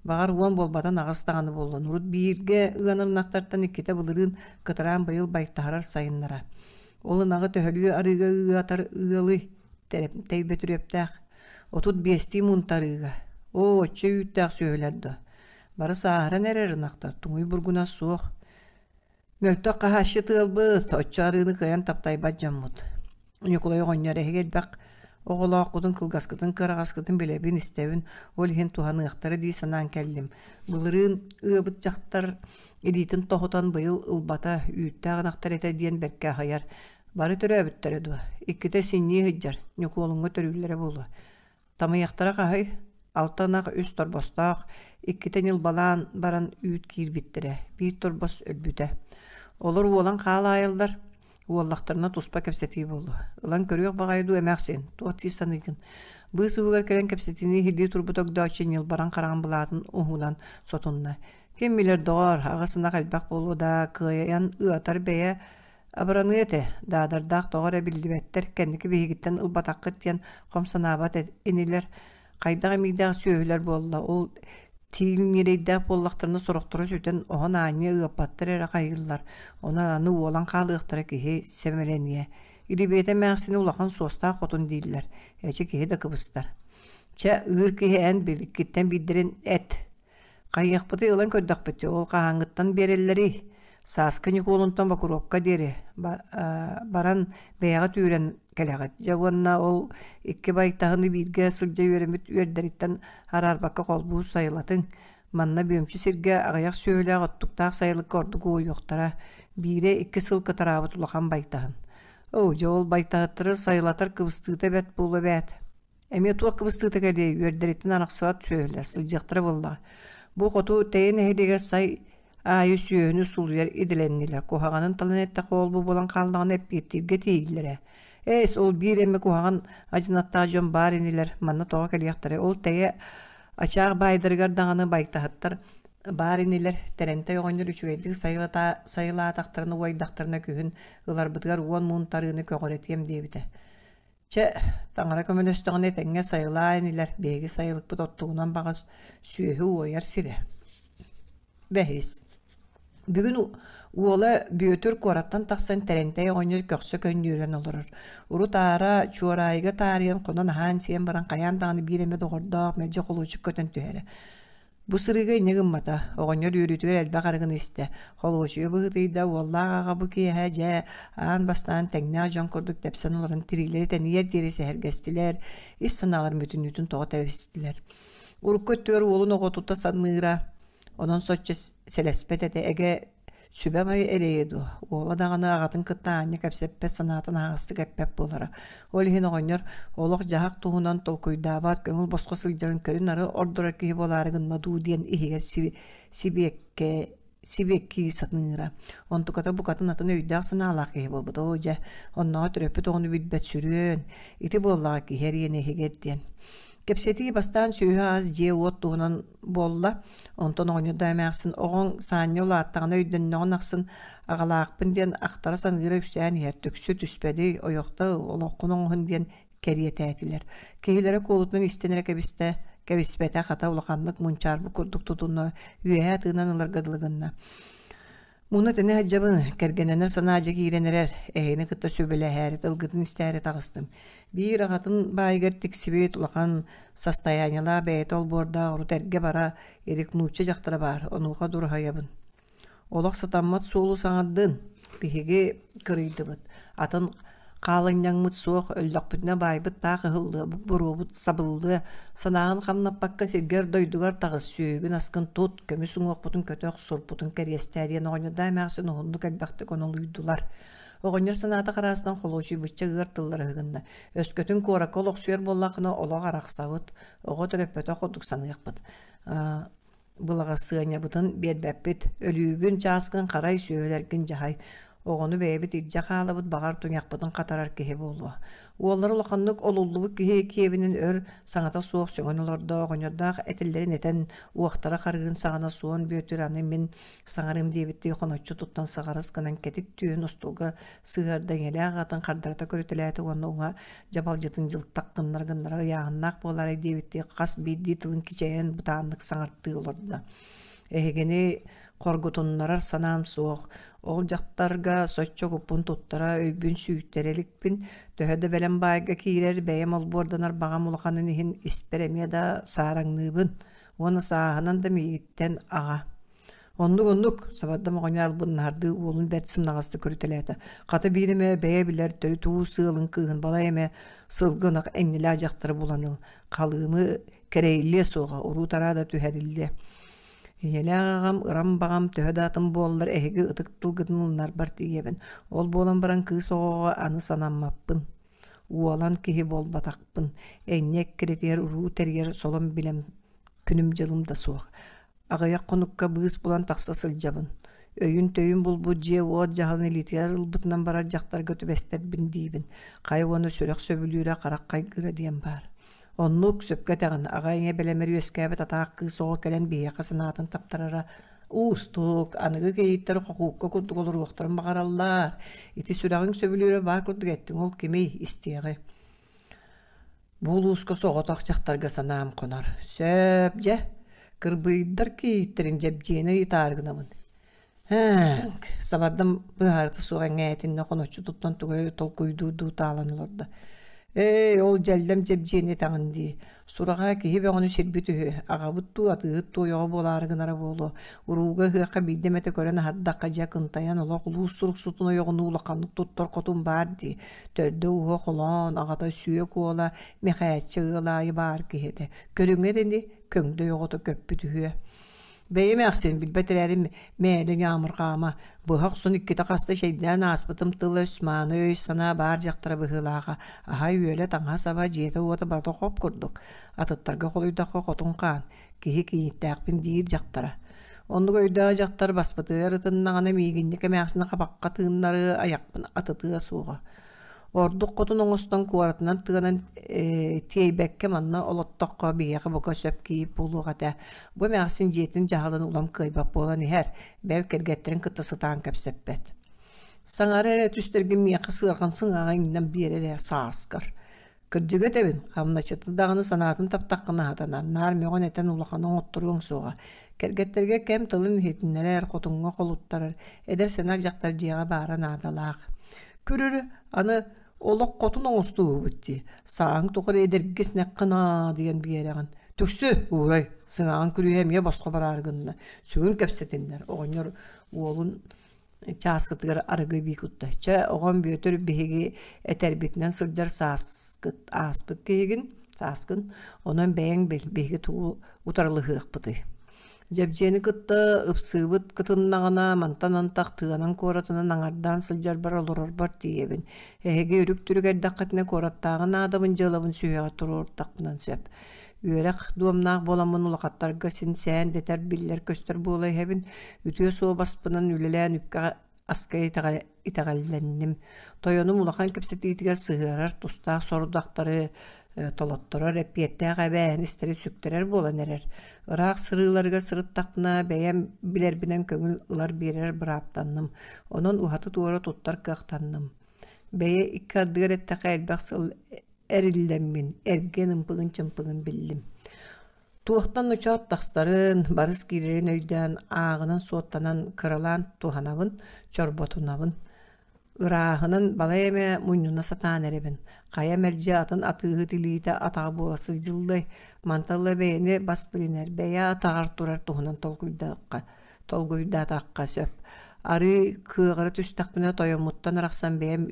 Баҕар уон буолбатан аҕыс даҕаны буоллун. Урут бииргэ ыанар ынахтартан иккитэ былырыын кытараан быйыл байтаһарар сайыннара. Ол ынаҕы төһөлүү арыыга ыатар ыалый? Тэрэптэй Бөтүрүөптээх. 35-тии муунта арыыга. Оо, оччо үүттээх сүөһүлэр дуо? Бары сааһыран эрэр ынахтар, туҥуй бургуна суох. Мөлтөх хаһааччы тыалбыт, оччо арыыны кыайан таптайбат дьоммут. Ньукулай оҕонньор эһиги элбэх оҕолооххутун, кылгаскытын, кыараҕаскытын билэбин, истэбин, ол иһин туһаныахтара дии санаан кэллим. Былырыын ыабыт дьахтар илиитин тоһутан быйыл ылбата, үүттээх ынахтар этэ диэн бэркэ аһыйар. Бары төрөөбүттэрэ дуо? Иккитэ синньии сылдьар, Ньукуолуҥҥа төрүүллэрэ буолуо. Тамыйахтара хаһый? Алта ынах үс торбостоох, иккитэ ньылбалаан баран үүт киирбиттэрэ, биир торбос өлбүтэ. Олор уолан хаалаайаллар, уоллахтарына туспа кэпсэтии буолуо. Ылан көрүөх баҕайы дуу эмээхсин, туох дии саныыгын? Быыс уһугар кэлэн кэпсэтиини иһиллии турбут Огдооччу ньылбаран хараҕын былаатын уһунан сотунна. Ким билэр доҕоор, аҕыс ынах элбэх буолуо да, кыайан ыатар бэйэ Абыраныа этэ, даадардаах тоҕо эрэ биллибэттэр, кэнники биһигиттэн ылбатаххыт диэн хом санаабат инилэр, хайдах эмиийдээх сүөһүлэр буолла, ол тиил ньирэйдээх буоллахтарына сорохторо сүтэн оһон аанньа ыаппаттар эрэ хайыыллар, онон аны уолан хаалыахтара киһи сэмэлэниэ. Илибиэтэ эмээхсини улахан суостаах хотун дииллэр, эчи киһи да кыбыстар. Чэ, ыыр киһи эн биликкиттэн биирдэрин эт Хайыахпытый ылан көрдөхпүт, ол хаһааҥҥыттан биэрэллэрий? Сааскы Ньукуолунтан Бокуруопка диэри баран бэйэҕэ түүрэн кэлэҕит. Дьэ уонна ол икки байтаһыны бииргэ сылдьа үөрэммит үөрдэриттэн араарбакка холбуу сайылатыҥ. Манна бүөмчү сиргэ аҕыйах сүөһүлээх оттуктаах сайылыкка ордук уойуохтара. Биирэ икки сыл кытараабыт улахан байтаһын. Оо, дьэ ол байтаһыттары сайылатар кыбыстыыта бэрт буолуо эбээт. Эмиэ туох кыбыстыыта кэлиэй, үөрдэриттэн арахсыбат сүөһүлэр сылдьыахтара буоллаҕа. Бу хоту Тэйэ нэһилиэгэр сай аайы сүөһүнү сулуйар идэлэннилэр. Куһаҕанын талан эттэххэ ол-бу буолан хааллаҕына эппиэттииргэ тиийиллэрэ. Ээс, ол биир эмэ куһаҕан адьынаттаах дьон баар инилэр, манна тоҕо кэлиэхтэрэй? Ол Тэйэ ачаах баайдарыгар даҕаны байтаһыттар баар инилэр. Тэрэнтэй оҕонньор үчүгэйдик сайылаатахтарына уойдахтарына күһүн ыларбытыгар уон муун тарыыны көҕүрэтиэм диэбитэ. Чэ, таҥара көмөлөстөҕүнэ этэҥҥэ сайылаа инилэр, биһиги сайылыкпыт оттугунан баҕас сүөһү уойар сирэ. Бэһис. Бүгүн уола Бүөтүр куораттан тахсан Тэрэнтэй оҕонньор көхсө көнньүөрэн олорор. Урут аара Чуораайыга таарыйан хонон аһаан-сиэн баран хайаан даҕаны биир эмэ доҕордоох мэлдьи холуочук көтөн түһэрэ. Бу сырыыга инньэ гыммата, оҕонньор үөрүүтүгэр элбэх арыгыны истэ, холуочуйа быһыытыйда, уоллаах аҕа бу киэһэ дьэ аан бастаан тэҥнээх дьон курдук тэпсэн олорон тириилэри тэнийэр диэри сэһэргэстилэр, ис санааларын бүтүннүүтүн тоҕо тэбистилэр. Урукку өттүгэр уолун оҕотута саныыра, онон соччо сэлэспэт этэ, эгэ Сүбэ-ама эрэйэ дуо, уола даҕаны аҕатын кытта аанньа кэпсэппэт санаатын аһаҕастык эппэт буолара. Ол иһин оҕонньор олох-дьаһах туһунан толкуйдаабат, көҥүл босхо сылдьарын көрүн-нары ордорор киһи буолаары гынна дуу диэн иһигэр сибиэккэ сибиэккии саныыра. Онтуката букатын атын өйдөөх-санаалаах киһи буолбут. Оо дьэ, оннооҕор төрөппүт оҕону билбэт сүрүөн, ити буоллаҕа киһи эриэнэ иһигэр диэн. Кэпсэтии бастаан сүөһү-ас, дьиэ-уот туһунан буолла. Онтон оҕонньордоо эмээхсин оҕоҥ Саанньа улааттаҕына өйдөннөҕүн ахсын аҕалаахпын диэн ахтара саныыра үксээн иһэр, түксү түспэдий, ойохто ыл, олоххун оҥоһун диэн кэриэтээтилэр. Киһилэрэ куолутунан истэн эрэ кэбистэ, кэбиспэтэ, хата улаханнык мунчаарбыт курдук тутунна, үөһээ тыынан ыларга дылы гынна. Муна тэнэ сылдьабын, кэргэннэнэр санаа дьэ киирэн эрэр, эһигини кытта сүбэлэһээри тылгытын истээри таҕыстым. Биир аҕатын баайыгар тиксибит улахан состояниелаах бэйэтэ олбуордаах урут эргэ бара илик нуучча дьахтара баар, онуоха дураһыйабын. Олох сатаммат суолу саҥардын, биһиги кырыйдыбыт, атын хаалынньаҥмыт суох, өллөхпүтүнэ баайбыт таах ыһыллыа, буруобут сабыллыа, санааҕын хамнаппакка сиргэр-дойдугар таҕыс, сүөһүгүн-аскын тут, көмүс уҥуохпутун көтөх, сурпутун кэриэстээ диэн оҕонньордоох эмээхсин уһуннук элбэхтик онолуйдулар. Оҕонньор санаата хараастан холуочуйбучча ыар тыллары ыһыгынна. Өскөтүн куоракка олохсуйар буоллаххына олох арахсабыт, оҕо төрөппөтөх курдук саныахпыт. Былаҕасыанньабытын биэрбэппит, өлүүгүн, чааскын харай, сүөһүлэргин дьаһай. Оҕону бэйэбит илдьэ хаалабыт, баҕар туйахпытын хатарар киһи буолуо. Уоллара улаханнык олуллубут киһи киэбинэн өр саҥата суох сөҥөн олордо, оҕонньордоох этиллэрин этэн, уохтара харыгын саҕана Суон Бүөтүр аны мин саҥарыым диэбиттии хоноччу туттан саҕарыс гынан кэтит түөһүн остуолга сыһыарда ийэлээх аҕатын хардарыта көрүтэлээтэ уонна уҥа дьабалдьытын дьылтах гыннара гыннара ыйааһыннаах буолаарай диэбиттии хас биирдии тылын кичэйэн бытааннык саҥартыы олордо. Эһигини хоргутуннарар санаам суох. Ол дьахтарга соччо куппун туттара, өйбүн сүүйтэрэ иликпин. Төһө да бэлэм баайга киирэр, бэйэм олбуорданар баҕам улаханын иһин испэр эмиэ да саараҥныыбын. Уонна сааһынан да миигиттэн аҕа. Оннук-оннук, сабардам оҕонньор албыннаһардыы уолун бэрт сымнаҕастык көрүтэлээтэ. Хата биир эмэ бэйэ билэр төрүт уус ыалын кыыһын балай эмэ сылгы ынах энньэлээх дьахтары булан ыл. Халыымы кэрэйиллиэ суоҕа, уруу-тараа да түһэриллиэ. Ийэлээх аҕам, ырам баҕам төһө да атын буоллар эһиги ытык тылгытын ылынарбар тиийэбин. Ол буолан баран кыыс оҕоҕо аны санаммаппын. Уолан киһи буолбатахпын. Энньэ эккирэтигэр уруу тэрийэр солом билэм күнүм-дьылым да суох. Аҕыйах хонукка быыс булан тахса сылдьабын. Өйүн-төйүн булбут дьиэ-уот дьаһалын илиитигэр ылбытынан барар дьахтарга түбэстэрбин диибин. Хайа уонна сүрэх сөбүлүүрэ, харах хайгыыра диэн баар. Оннук, сөпкө этэҕин, аҕа ийэ бэлэмэр үөскээбит атаах кыыс оҕо кэлэн биһиэхэ санаатын таптарара уустук, аныгы кийииттэр хохуукка курдук олоруохтарын баҕараллар. Ити сүрэҕиҥ сөбүлүүрэ баар курдук эттиҥ, ол кимий, истиэҕи. Бу улууска соҕотох дьахтарга санаам хонор. Сөп, дьэ, кырбыйдар кийииттэрин дьэбдьиэни ыйытаары гынабын. Һээҥк, сабардам быһаарыта суох эҥээтиннэ хоноччу туттан тугу эрэ толкуйдуурдуу таалан олордо. Ээ, ол дьэллэм дьэбдьиэни этэҕин дии. Сураҕа киһи бөҕөнү сирбит үһү, аҕабыт дуу, атыыһыт дуу ойоҕо буолаары гынара буолуо. Урууга ыһыахха биирдэ эмэтэ көрөн аһардахха дьэ кынтайан олох улуус суруксутун ойоҕунуу улаханнык туттар хотун баар дии. Төрдө-ууһа холоон, аҕата Сүөк уола Мэхээччэ ыал аайы баар киһи этэ. Көрүҥэр ини көҥдөй оҕото көппүт үһүө. Бэйэм эмээхсин билбэт эрээри мээлэ ньаамырҕаама, быһа охсон иккитэ хаста чэйдээн ааспытым тыл-өс, мааны өй-санаа баар дьахтара быһыылааҕа, аһа-үөлэ, таҥаһа-саба, дьиэтэ-уота барыта хоп курдук, атыттарга холуйдахха хотун хаан, киһи кийииттээхпин диир дьахтара. Оннук өйдөөх дьахтар баспытыгар ытыннаҕына миигинньик эмээхсини хабахха тыыннарыы айахпын атытыа суоҕа. Ордук хотун оҥостон куоратынан тыанан тиэйбэккэ манна олоттоххо биһиэхэ бука сөп кийиит буолуох этэ. Бу эмээхсин дьиэтин дьаһалын улам кыайбат буолан иһэр, бэл кэргэттэрин кытта сытаан кэпсэппэт. Саҥара эрэ түстэргин миэхэ сыарҕан сыҥааҕа иҥнэн биэр эрэ сааскар. Кырдьыга этэбин, хамначчыта даҕаны санаатын таптаххына сатанар, наар мөҕөн-этэн улаханы оҥотторуоҥ суоҕа. Кэргэттэргэ кэм тылын иһитиннэрэр, хотуҥҥа холуттарар, эдэр-сэнэх дьахтар дьиэҕэ баара наадалаах. Көрөрү аны олох хотун оҥостууһубут дии, сааһыҥ тухары эдэргэ синэххин аа диэн биэрэҕин. Түксү, уурай, сыҥааҕын күлүүһэ эмиэ босхо бараары гынна. Сүгүн кэпсэтиннэр, оҕонньор уолун чааскытыгар арыгы эбии кутта. Чэ, оҕом Бүөтүр биһиги этэрбитинэн сылдьар сааскыт ааспыт киһигин, сааскын, онон бэйэҥ бил, биһиги тугу утарылаһыахпытый. Дьэбдьиэни кытта ыпсыыбыт кытыннаҕына, мантан антах тыанан куоратынан аҥардаан сылдьарбар олорорбор тиийэбин. Эһиги үрүк-түрүк эрдэххитинэ куораттааҕы наадабын дьыалабын сүһүөҕэ туруортахпынан сөп. Үөрэх дуомнаах буоламмын улахаттарга син сээн дэтэр биллэр-көстөр буола иһэбин. Үтүө суобаспынан үлэлээн үпкэ аска итэҕэллэнним. Тойонум улахан кэпсэтиитигэр сыһыарар тустаах сорудахтары толотторор эппиэттээх эбээһинэстэри сүктэрэр буолан эрэр. Ыраах сырыыларыгар сырыттахпына бэйэм билэрбинэн көҥүл ылар-биэрэр бырааптанным. Онон уһаты-туора туттар кыахтанным. Бэйэ икки ардыгар эттэххэ элбэх сыл эриллэммин, эргиэн ымпыгын-чымпыгын биллим. Туохтан ночоот тахсарын, барыс киирэрин өйдөөн, ааҕынан-суоттанан кыралаан туһанабын, чорботунабын. Ырааһынан балай эмэ мунньуна сатаан эрэбин. Хайа мэлдьи атын атыыһыт илиитэ атаҕа буола сылдьыллыай? Мантан ыла бэйэни бас билинэр, бэйэ атаҕар турар туһунан толкуйдаатахха сөп. Арыы кыаҕыра түстэхпинэ тойоммуттан арахсан бэйэм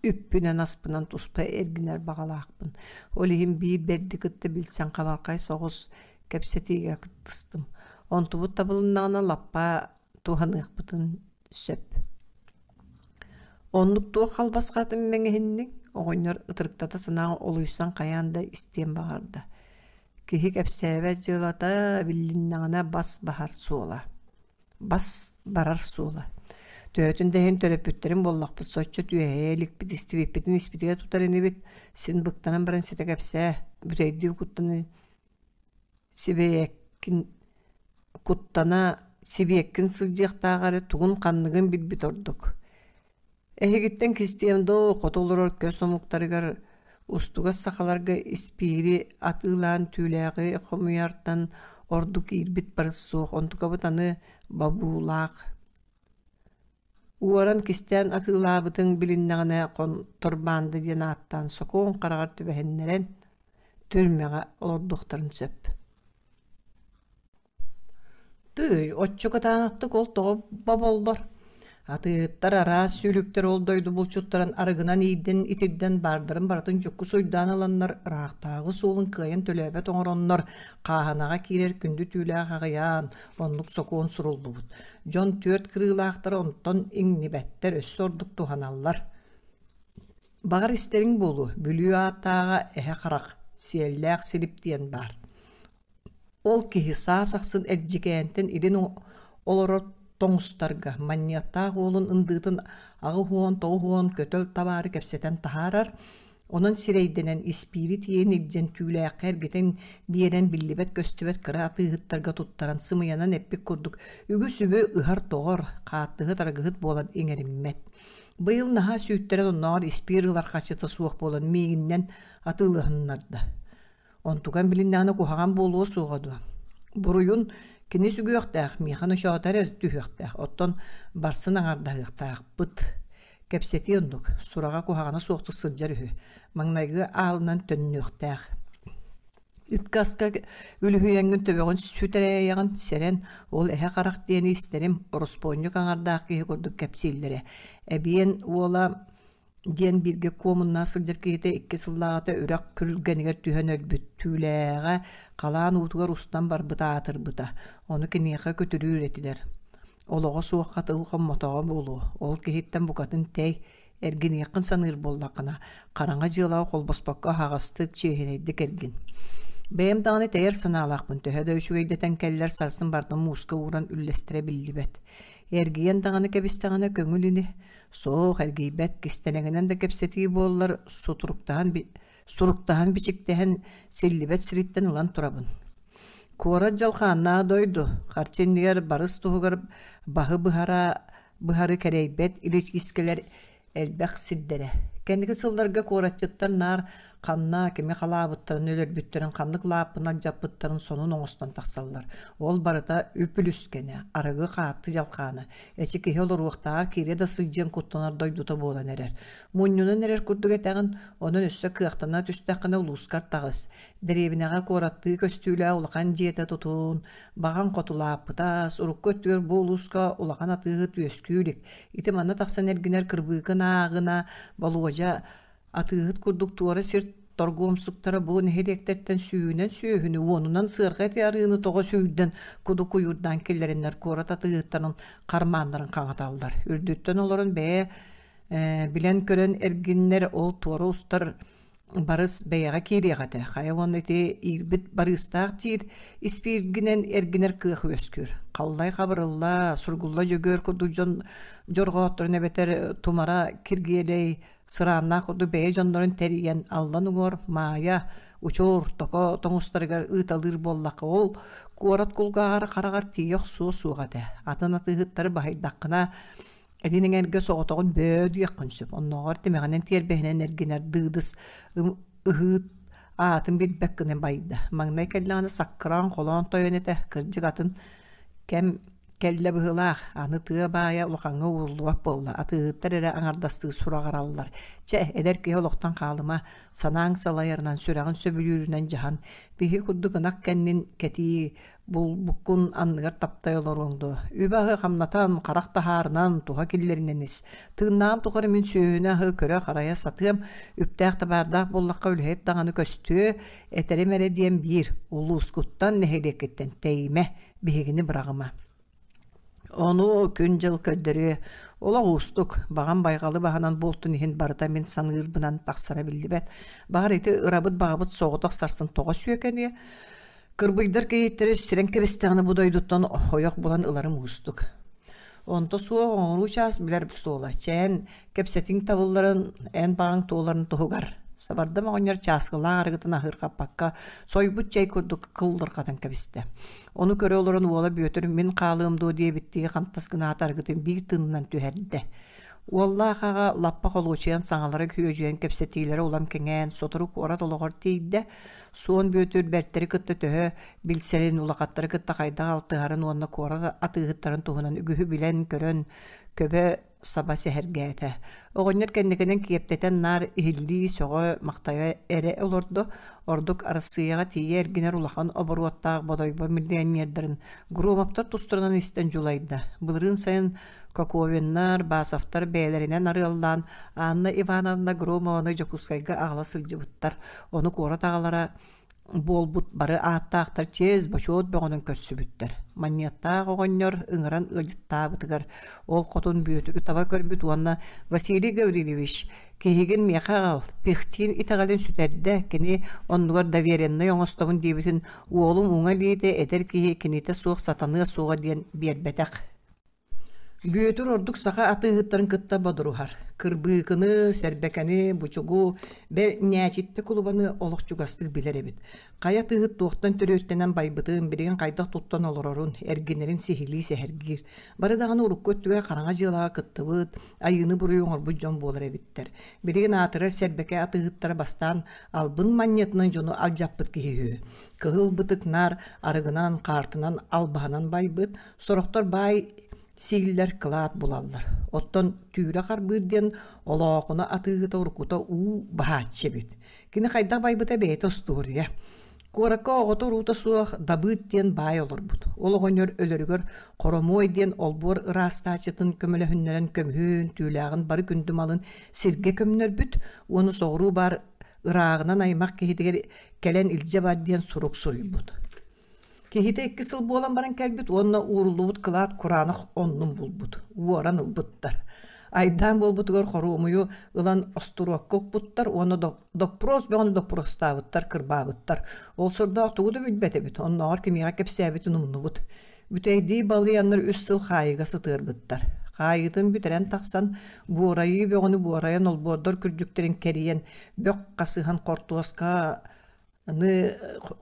үппүнэн-аспынан туспа эргинэр баҕалаахпын. Ол иһин биир бэрди кытта билсэн хабархай соҕус кэпсэтиигэ кыттыстым. Онтубут табылыннаҕына лаппа туһаныахпытын сөп. Оннук туох халбасхатын мэҥэһинниҥ? Оҕонньор ытырыктата санаан олуйсан хайаан да истиэн баҕарда. Киһи кэпсээбэт дьыалата биллиннэҕинэ бас баһар суола. Бас барар суола. Төһөтүн да иһин төрөппүттэрим буоллахпыт соччо түөһэйэ иликпит, истибиппитин испитигэр тутар инибит, син быктанан баран ситэ кэпсээ, бүтэйдии куттанан сибэйэккин куттана сибиэккин сылдьыахтааҕар эрэ тугун-ханныгын билбит ордук. Эһигиттэн кистиэм доо, хоту олорор көс омуктарыгар устугас сахаларга испиири атыылаан түүлээҕи хомуйартан ордук иирбит барыс суох, онтукабыт аны бобуулаах. Уоран кистээн атыылаабытыҥ билиннэҕинэ торбаанда диэн ааттаан сокуон хараҕар түбэһиннэрэн түрмэҕэ олордуохтарын сөп. Тыый, оччо кытаанахтык ол тоҕо боболлор? Атыыһыттар араас сүүлүктэр ол дойду булчуттарын арыгынан иирдэн итирдэн баардарын барытын дьукку суйдаан ыланнар ыраахтааҕы суолун кыайан төлөөбөт оҥороннор хааһынаҕа киирэр күндү түүлээх аҕыйаан оннук сокуон суруллубут. Дьон түөрт кырыылаахтара онтон иҥнибэттэр, өссө ордук туһаналлар. Баҕар истэриҥ буолуо, Бүлүү ааттааҕа эһэ харах, сиэллээх силип диэн баар. Ол киһи саас ахсын Эдьигээнтэн илин олорор тоҥустарга Манньыаттаах уолун ындыытын 89 көтөл табаары кэпсэтэн таһаарар, онон сирэйдэнэн испиири тиэйэн илдьэн түүлээххэ эргитэн биэрэн биллибэт-көстүбэт кыра атыыһыттарга туттаран сымыйанан эппит курдук үгүс үбү ыһар-тоҕор, хааттыһыт-арыгыһыт буолан иҥэриммэт. Быйыл наһаа сүүттэрэн оннооҕор испиир ылар харчыта суох буолан миигиннэн атыылаһыннарда. Онтукам билиннэҕинэ куһаҕан буолуо суоҕа дуо? Буруйун кини сүгүөхтээх, миэхэ ночоото эрэ түһүөхтээх, оттон барсын аҥардаһыахтаахпыт. Кэпсэтии оннук, сураҕа куһаҕана суохтук сылдьар үһү. Маҥнайгы аалынан төннүөхтээх. Үпкэ-аска үлүһүйэҥҥин төбөҕүн сүтэрээйэҕин, сэрэн, ол эһэ харах диэни истэрим, ороспуонньук аҥардаах киһи курдук кэпсииллэрэ. Эбиэн уола диэн бииргэ куомуннаах сылдьар киһитэ икки сыллааҕыта үрэх күрүлгэнигэр түһэн өлбүт түүлээҕэ халаан уутугар устан барбыта аатырбыта. Ону киниэхэ күтүрүүр этилэр. Олоҕо суохха тыл хоммотоҕо буолуо. Ол киһиттэн букатын тэй, эргиниэххин саныыр буоллаххына, хараҥа дьыалаҕа холбоспокко аһаҕастык, чиэһинэйдик эргин. Бэйэм даҕаны тэйэр санаалаахпын, төһө да үчүгэйдэтэн кэллэр сарсын бардым мууска ууран үллэстэрэ биллибэт. Эргийэн даҕаны кэбистэҕинэ көҥүл ини, Суох, эргийбэт, кистэлэҥинэн да кэпсэтии буоллар, сутуруктаһан, суруктаһан-бичиктэһэн силлибэт сириттэн ылан турабын. Куорат дьалхааннаах дойду, харчы иннигэр барыс туһугар баһы быһара быһары кэрэйбэт иличиискэлэр элбэх сирдэрэ. Кэнники сылларга куоратчыттар наар ханна кими халаабыттарын, өлөрбүттэрин, ханнык лааппын алдьаппыттарын сонун оҥостон тахсаллар. Ол барыта үп үлүскэнэ, арыгы хаатты дьалхаана, Эчи киһи олоруохтааҕар киирэ да сылдьыан куттанар дойдута буолан эрэр. Мунньунан эрэр курдук этэҕин, онон өссө кыахтана түстэххинэ улуускар таҕыс. Дэриэбинэҕэ куораттыы көстүүлээх улахан дьиэтэ тутун, баҕаҥ хотулааппытаас, урукку өттүгэр бу улууска улахан атыыһыт үөскүү илик. Ити манна тахсан эргинэр кырбыыкын ааҕына Болуодьа Атыыһыт курдук туора сир торгуомсуктара бу нэһилиэктэртэн сүүһүнэн сүөһүнү, уонунан сыарҕа эти арыыны тоҕо сүүрдэн куду куйуурдаан киллэрэннэр куорат атыыһыттарын хармааннарын хаҥаталлар. Үрдүттэн олорон бэйэ билэн-көрөн эргиннэр ол туора устар барыс бэйэҕэ киириэх этэ. Хайа уонна ити иирбит барыыстаах диир испииргинэн эргинэр кыах үөскүүр. Халлай Хабырылла, Сургулла Дьөгүөр курдук дьон дьорҕоотторун эбэтэр Тумара Киргиэлэй Сырааннаах курдук бэйэ дьоннорун тэрийэн Аллан уҥуор Маайа, Учур, Токо тоҥустарыгар ыыталыыр буоллахха ол куорат кулгааҕар хараҕар тиийэ охсуо суох этэ. Атын атыыһыттары баһыйдаххына илин эҥэргэ соҕотоҕун бөө диэххин сөп. Оннооҕор тимэҕинэн тиэрбэһинэн эргинэр дыыдыс ыһыыт Аатын билбэт гына байда. Маҥнай кэллэҕинэ саккыраан холоон тойон этэ, кырдьык атын кэм кэллэ быһыылаах, аны тыа баайа улахаҥҥа ууруллубат буолла, атыыһыттар эрэ аҥардастыы сураҕыраллар. Чэ, эдэр киһи олохтон хаалыма, санааҥ салайарынан, сүрэҕин сөбүлүүрүнэн дьаһан, биһи курдук ынах кэннин кэтии, булбуккун анныгар таптай олоруоҥ дуо? Үбү-аһы хамнатан, харах таһаарынан, туһа киллэринэн ис. Тыыннааҕым тухары мин сүөһүнү-аһы көрө-харайа сатыам, үптээх табаардаах буоллахха үлэһит даҕаны көстүө, этэрим эрэ диэн биир, улуускуттан, нэһилиэккиттэн тэйимэ, биһигини быраҕыма. Ону күн-дьыл көрдөрүө. Олох уустук, баҕам байҕалы баһынан буолтун иһин барыта мин саныырбынан тахсара биллибэт. Баҕар ити ырабыт баҕабыт соҕотох сарсын тоҕо сүөкэниэ. Кырбыйдар кийииттэри сирэн кэбистэҕинэ бу дойдуттан ойох булан ыларым уустук. Онто суох оҥоруу чаас билэр суола. Чээн, кэпсэтиҥ табылларын, эн баҕаҥ туоларын туһугар. Сабардам оҕонньор чааскылаах арыгытын аһыырхаппакка, сойбут чэй курдук кыллырҕатан кэбистэ. Ону көрө олорон уола Бүөтүр мин хаалыам дуо диэбиттии хантас гынаат арыгытын биир тыынынан түһэрдэ. Уоллаах аҕа лаппа холуочуйан саҥалара күөдьүйэн кэпсэтиилэрэ улам кэҥээн, сотору куорат олоҕор тиийдэ. Суон Бүөтүр бэртэри кытта төһө билсэрин, улахаттары кытта хайдах алтыһарын уонна куорат атыыһыттарын туһунан үгүһү билэн-көрөн, көбө саба сэһэргээтэ. Оҕонньор кэнникинэн киэптэтэн наар иһиллии, сөҕө, махтайа эрэ олордо. Ордук Арассыыйаҕа тиийэ эргинэр улахан оборуоттаах Бодойбо миллионердарын Громовтар тустарынан истэн дьулайда. Былырыын сайын Коковиннар, Басовтар бэйэлэринэн арыаллаан Анна Ивановна Громованы Дьокуускайга аҕала сылдьыбыттар. Ону куорат аҕалара буолбут бары ааттаахтар чиэс-бочуот бөҕөнөн көрсүбүттэр. Манньыаттаах оҕонньор ыҥыран ыалдьыттаабытыгар ол хотун Бүөтүрү таба көрбүт уонна Василий Гаврильевич киһигин миэхэ аҕал, Пехтин итэҕэлин сүтэрдэ, кини оннугар довереннай оҥостобун диэбитин уолум уҥа илиитэ эдэр киһи кинитэ суох сатаныа суоҕа диэн биэрбэтэх. Бүөтүр ордук саха атыыһыттарын кытта бодоруһар. Кырбыыкыны, сэрбэкэни, бучугу, бэл ньээчиттэ кулубаны олох чугастык билэр эбит. Хайа атыыһыт туохтан төрүөттэнэн байбытын, билигин хайдах туттан олорорун, эргинэрин сиһилии сэһэргиир. Бары даҕаны урукку өттүгэр хараҥа дьыалаҕа кыттыбыт, айыыны-буруйу оҥорбут дьон буолар эбиттэр. Билигин аатырар сэрбэкэ атыыһыттара бастаан албын манньыатынан дьону алдьаппыт киһи үһү. Кыһыл бытык наар арыгынан, хаартынан, албаһынан байбыт, Сорохтор баай сииллэр, кылаат булаллар. Оттон түүрэ харбыыр диэн олоохуна атыыһыта уруккута уу баһааччы эбит. Кини хайдах байбыта бэйэтэ остуоруйа. Куоракка оҕото-уруута суох Дабыыт диэн баай олорбут. Ол оҕонньор өлөрүгэр Хоромуой диэн олбуор ыраастааччытын көмөлөһүннэрэн көмүһүн, түүлээҕин бары күндү малын сиргэ көмнөрбүт уонна соҕуруу баар ырааҕынан аймах киһитигэр кэлэн илдьэ бар диэн сурук суруйбут. Киһитэ икки сыл буолан баран кэлбит уонна ууруллубут кылаат кураанах оннун булбут, уоран ылбыттар. Айдаан буолбутугар хоруомуйу ылан остуруокка укпуттар уонна доппуруос бөҕөнү доппуруостаабыттар, кырбаабыттар. Ол сордоох тугу да билбэт эбит, оннооҕор кимиэхэ кэпсээбитин умнубут. Бүтэйдии балыйаннар үс сыл хаайыыга сытыарбыттар. Хаайыытын бүтэрэн тахсан, буорайыы бөҕөнү буорайан олбуордар күрдьүктэрин кэрийэн, бөх хасыһан хортуоска Аны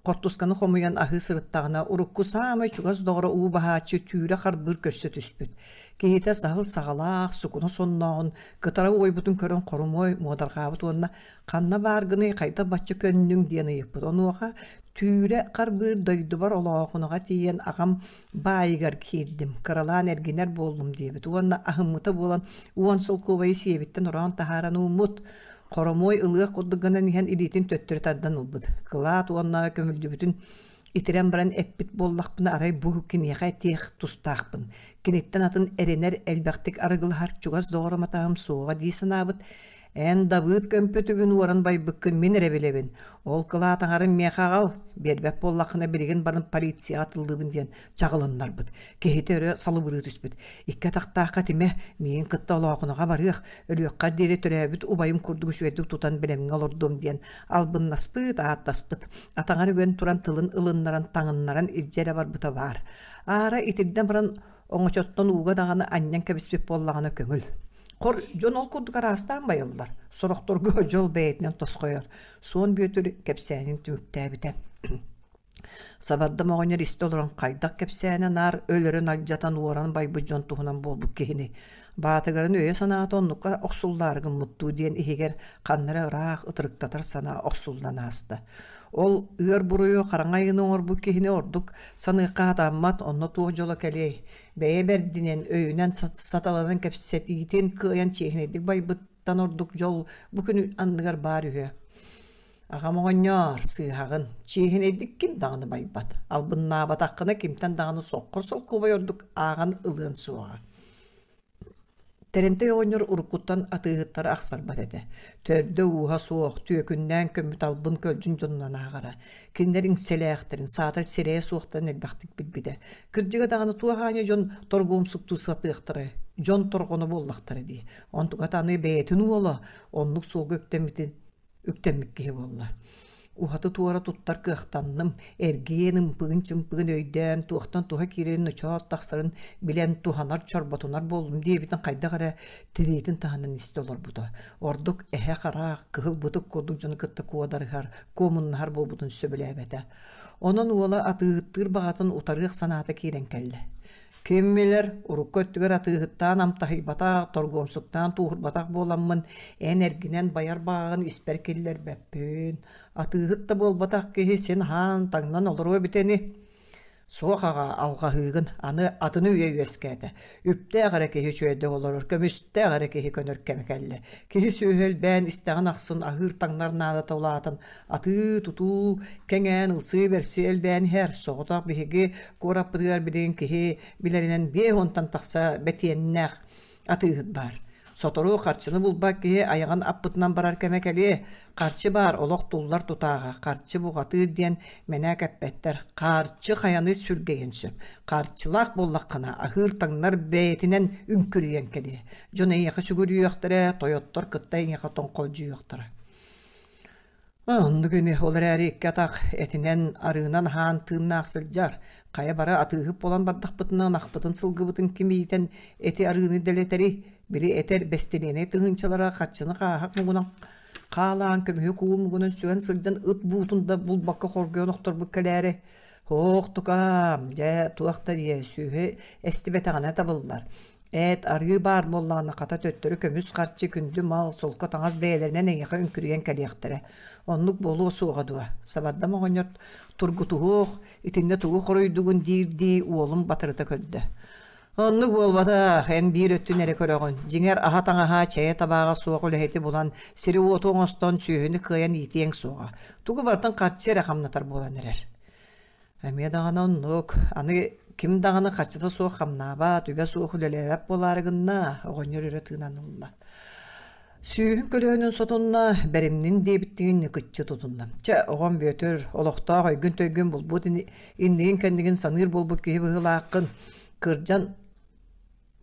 хортусканы хомуйан аһыы сырыттаҕына, урукку саамай чугас доҕоро уу баһааччы түүрэ харбыыр көрсө түспүт. Киһитэ саһыл саҕалаах, сукуна соннооҕун, кытара уойбутун көрөн хорумуой муодарҕаабыт уонна «Ханна бааргыный, хайдах бачча көннүҥ?» диэн ыйыппыт. Онуоха түүрэ харбыыр дойдубар Олоохунаҕа тиийэн аҕам баайыгар киирдим, кыралаан эргинэр буоллум диэбит уонна аһыммыта буолан уон солкуобайы сиэбиттэн ороон таһааран ууммут. Хоромуой ылыах курдук гынан иһэн илиитин төттөрү тардан ылбыт. Кылаат уонна көмүллүбүтүн итирэн баран эппит буоллахпына арай бу киниэхэ этиэх тустаахпын. Киниттэн атын эрэнэр элбэхтик арыгылаһар чугас доҕорум атаһым суоҕа дии санаабыт. Эн Дабыыт көмпүтүбүн уоран байбыккын мин эрэ билэбин. Ол кылаат аҥарын миэхэ аҕал, биэрбэт буоллаххына билигин баран полицияҕа тыллыыбын диэн чаҕылыннарбыт. Киһитэ өрө салыбырыы түспүт. Икки атахтаахха тимэ, миигин кытта олоохунаҕа барыах, өлүөххэ диэри төрөөбүт убайым курдук үчүгэйдик тутан бэлэмҥэ олордум диэн албыннаспыт, ааттаспыт. Атаҕар үгэн туран тылын ылыннаран, таҥыннаран илдьэ эрэ барбыта баар. Аара итирдэн баран оҥочоттон ууга даҕаны анньан кэбиспит буоллаҕына көҥүл. Хор дьон ол курдук араастаан байыллар. Сорохторго дьол бэйэтинэн тосхойор. Суон Бүөтүр кэпсээнин түмүктээбитэ. Сабардам оҕонньор истэ олорон хайдах кэпсээнэ наар өлөрөн-алдьатан уоран байбыт дьон туһунан буолбут киһини баатыгарын өйө-санаата оннукка охсуллаары гыммыттуу диэн иһигэр ханна эрэ ыраах ытырыктатар санаа охсуллан ааста. Ол ыар буруйу хараҥа айыыны оҥорбут киһини ордук саныахха сатаммат, онно туох дьоло кэлиэй? Бэйэ бэрдинэн, өйүнэн саталанан кэпсэтиитин кыайан чиэһинэйдик байбыттан ордук дьол бу күн анныгар баар үһү. Аҕам оҕонньоор, сыыһаҕын, чиэһинэйдик ким даҕаны байбат, албыннаабатаххына кимтэн даҕаны соххор солкуобай ордук ааҕан ылыан суоҕа. Тэрэнтэй оҕонньор уруккуттан атыыһыттары ахсарбат этэ. Төрдө-ууһа суох, түөкүннээн көммүт албын көлдьүн дьонунан ааҕара. Кинилэр иҥсэлээхтэрин, саатар сирэйэ суохтарын элбэхтик билбитэ. Кырдьыга даҕаны туох аанньа дьон торгуомсуктуу сатыахтара, дьон торҕоно буоллахтара дии. Онтуката аны бэйэтин уола оннук суолга үктэммитин үктэммит киһи буолла. Уһаты-туора туттар кыахтанным, эргийэн ымпыгын-чымпыгын өйдөөн, туохтан туһа киирэрин ночоот тахсарын билэн туһанар, чорботунар буоллум диэбитин хайдах эрэ тириитин таһынан истэ олорбута. Ордук эһэ хараах, кыһыл бытык курдук дьону кытта куодарыһар, куомуннаһар буолбутун сөбүлээбэтэ. Онон уола атыыһыттыыр баҕатын утарыах санаата киирэн кэллэ. Ким билэр, урукку өттүгэр атыыһыттаан амтаһыйбатах, торгуомсуктаан тууһурбатах буоламмын, эн эргинэн байар баҕаҕын испэр киллэрбэппин. Атыыһыт да буолбатах киһи син аһаан, таҥнан олоруо эбитэ ини. Суох аҕа, алҕаһыыгын, аны атын үйэ үөскээтэ. Үптээх эрэ киһи үчүгэйдик олорор, көмүстээх эрэ киһи көнөр кэмэ кэллэ. Киһи сүөһү элбээн истэҕин ахсын аһыыр-таҥнар наадата улаатан, атыы-тутуу кэҥээн ылсыы-бэрсии элбээн иһэр. Соҕотох биһиги куораппытыгар билигин киһи билэринэн 50-тан тахса бэтиэннээх атыыһыт баар. Сотору харчыны булбат киһи айаҕын аппытынан барар кэмэ кэлиэ. Харчы баар, олох туллар тутааҕа. Харчы буҕатыыр диэн мэнээк эппэттэр. Харчы хайаны сүргэйэн сөп. Харчылаах буоллаххына, аһыыр-таҥнар бэйэтинэн үҥкүрүйэн кэлиэ. Дьон эйиэхэ сүгүрүйүөхтэрэ, тойоттор кытта эйиэхэ тоҥхолдьуйуохтара. Оннук ини, ол эрээри икки атах этинэн, арыынан аһаан тыыннаах сылдьар. Хайа бары атыыһыт буолан бардахпытына ынахпытын, сылгыбытын ким иитэн эти арыыны дэлэтэрий? Били этэр бэстилиэнэй тыһыынчалара хаччыны хааһах муҥунан хаалаан, көмүһү куул муҥунан сүгэн сылдьан ыт буутун да булбакка хоргуйан охторбут кэлээри. Һоох, тукаам, дьэ, туох да диэ, сүөһү эстибэтэҕинэ табыллар. Эт, арыы баар буоллаҕына, хата төттөрү көмүс харчы, күндү мал, солко таҥас бэйэлэринэн эйиэхэ үҥкүрүйэн кэлиэхтэрэ. Оннук буолуо суоҕа дуо? Сабардам оҕонньор тургутуһуох, итиннэ тугу хоруйдугун диирдии уолун батарыта көрдө. Оннук буолбатах, эн биир өттүн эрэ көрөҕүн. Дьиҥэр, аһа-таҥаһа, чэйэ-табааҕа суох үлэһити булан, сири-уоту оҥостон, сүөһүнү кыайан иитиэҥ суоҕа. Тугу барытын харчы эрэ хамнатар буолан эрэр. Эмиэ даҕаны оннук. Аны ким даҕаны харчыта суох хамнаабат, үбэ суох үлэлээбэт буолаары гынна, оҕонньор өрө тыынан ылла. Сүүһүн көлөһүнүн сотунна, бэримнин диэбиттиин ньыкыччы тутунна. Чэ, оҕом Бүөтүр, олохтоох өйгүн-төйгүн булбут иннигин-кэннигин саныыр буолбут киһи быһыылааххын. Кырдьан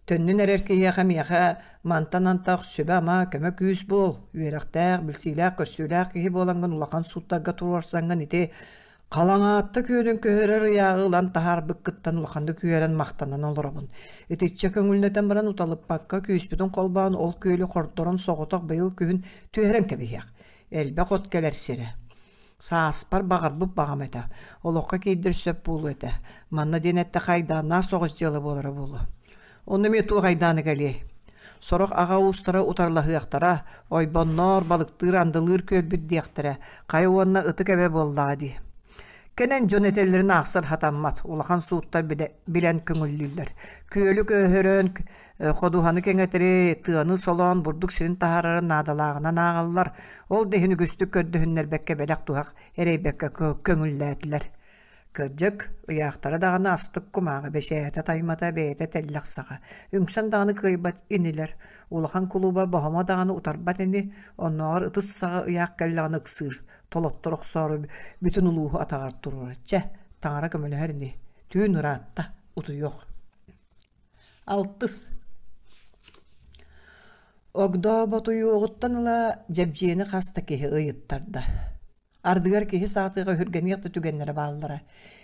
Төннөн эрэр киһиэхэ миэхэ мантан антах сүбэ-ама, көмө-күүс буол. Үөрэхтээх, билсиилээх-көрсүүлээх киһи буолаҥҥын улахан сууттарга туруорсаҥҥын ити Халаҥаатта күөлүн көһөрөр ыйааҕы ылан таһаарбыккыттан улаханнык үөрэн махтанан олоробун. Итиччэ көҥүллэтэн баран уталыппакка күүспүтүн холбоон ол күөлү хордорон соҕотох быйыл күһүн түһэрэн кэбиһиэх. Элбэх от кэлэр сирэ. Сааспар баҕарбыт баҕам этэ, олоххо киирдэр сөп буолуо этэ. Манна диэн эттэххэ айдааннаах соҕус дьыала буолара буолуо. Онно эмиэ туох айдаана кэлиэй? Сорох аҕа уустара утарылаһыахтара, ойбонноор, балыктыыр, андылыыр күөлбүт диэхтэрэ, хайа уонна ытык эбэ буоллаҕа дии. Кэнэн дьон этэллэрин аахсар сатаммат, улахан сууттар билэн көҥүллүүллэр. Күөлү көһөрөн, Ходуһаны кэҥэтэри, тыаны солоон бурдук сирин таһаарары наадалааҕынан ааҕаллар, ол да иһин үгүстүк көрдөһүннэрбэккэ бэлэх-туһах эрэйбэккэ көҥүллээтилэр. Кырдьык, ыйаахтара даҕаны астык кумааҕы бэчээтэ-таймата бэйэтэ тэллэх саҕа, үҥсэн даҕаны кыайбат инилэр, улахан кулуба боһомо даҕаны утарбат ини, оннооҕор ытыс саҕа ыйаах кэллэҕинэ ыксыыр, толоттор охсоору бүтүн улууһу атаҕар туруорар. Чэ, таҥара көмөлөһөр ини, түүн ыраатта, утуйуох. Алтыс Огдооботуйуоҕуттан ыла Дьэбдьиэни хас да киһи ыйыттарда. Ардыгар киһи саатыаҕа өһүргэниэх да түгэннэрэ бааллара.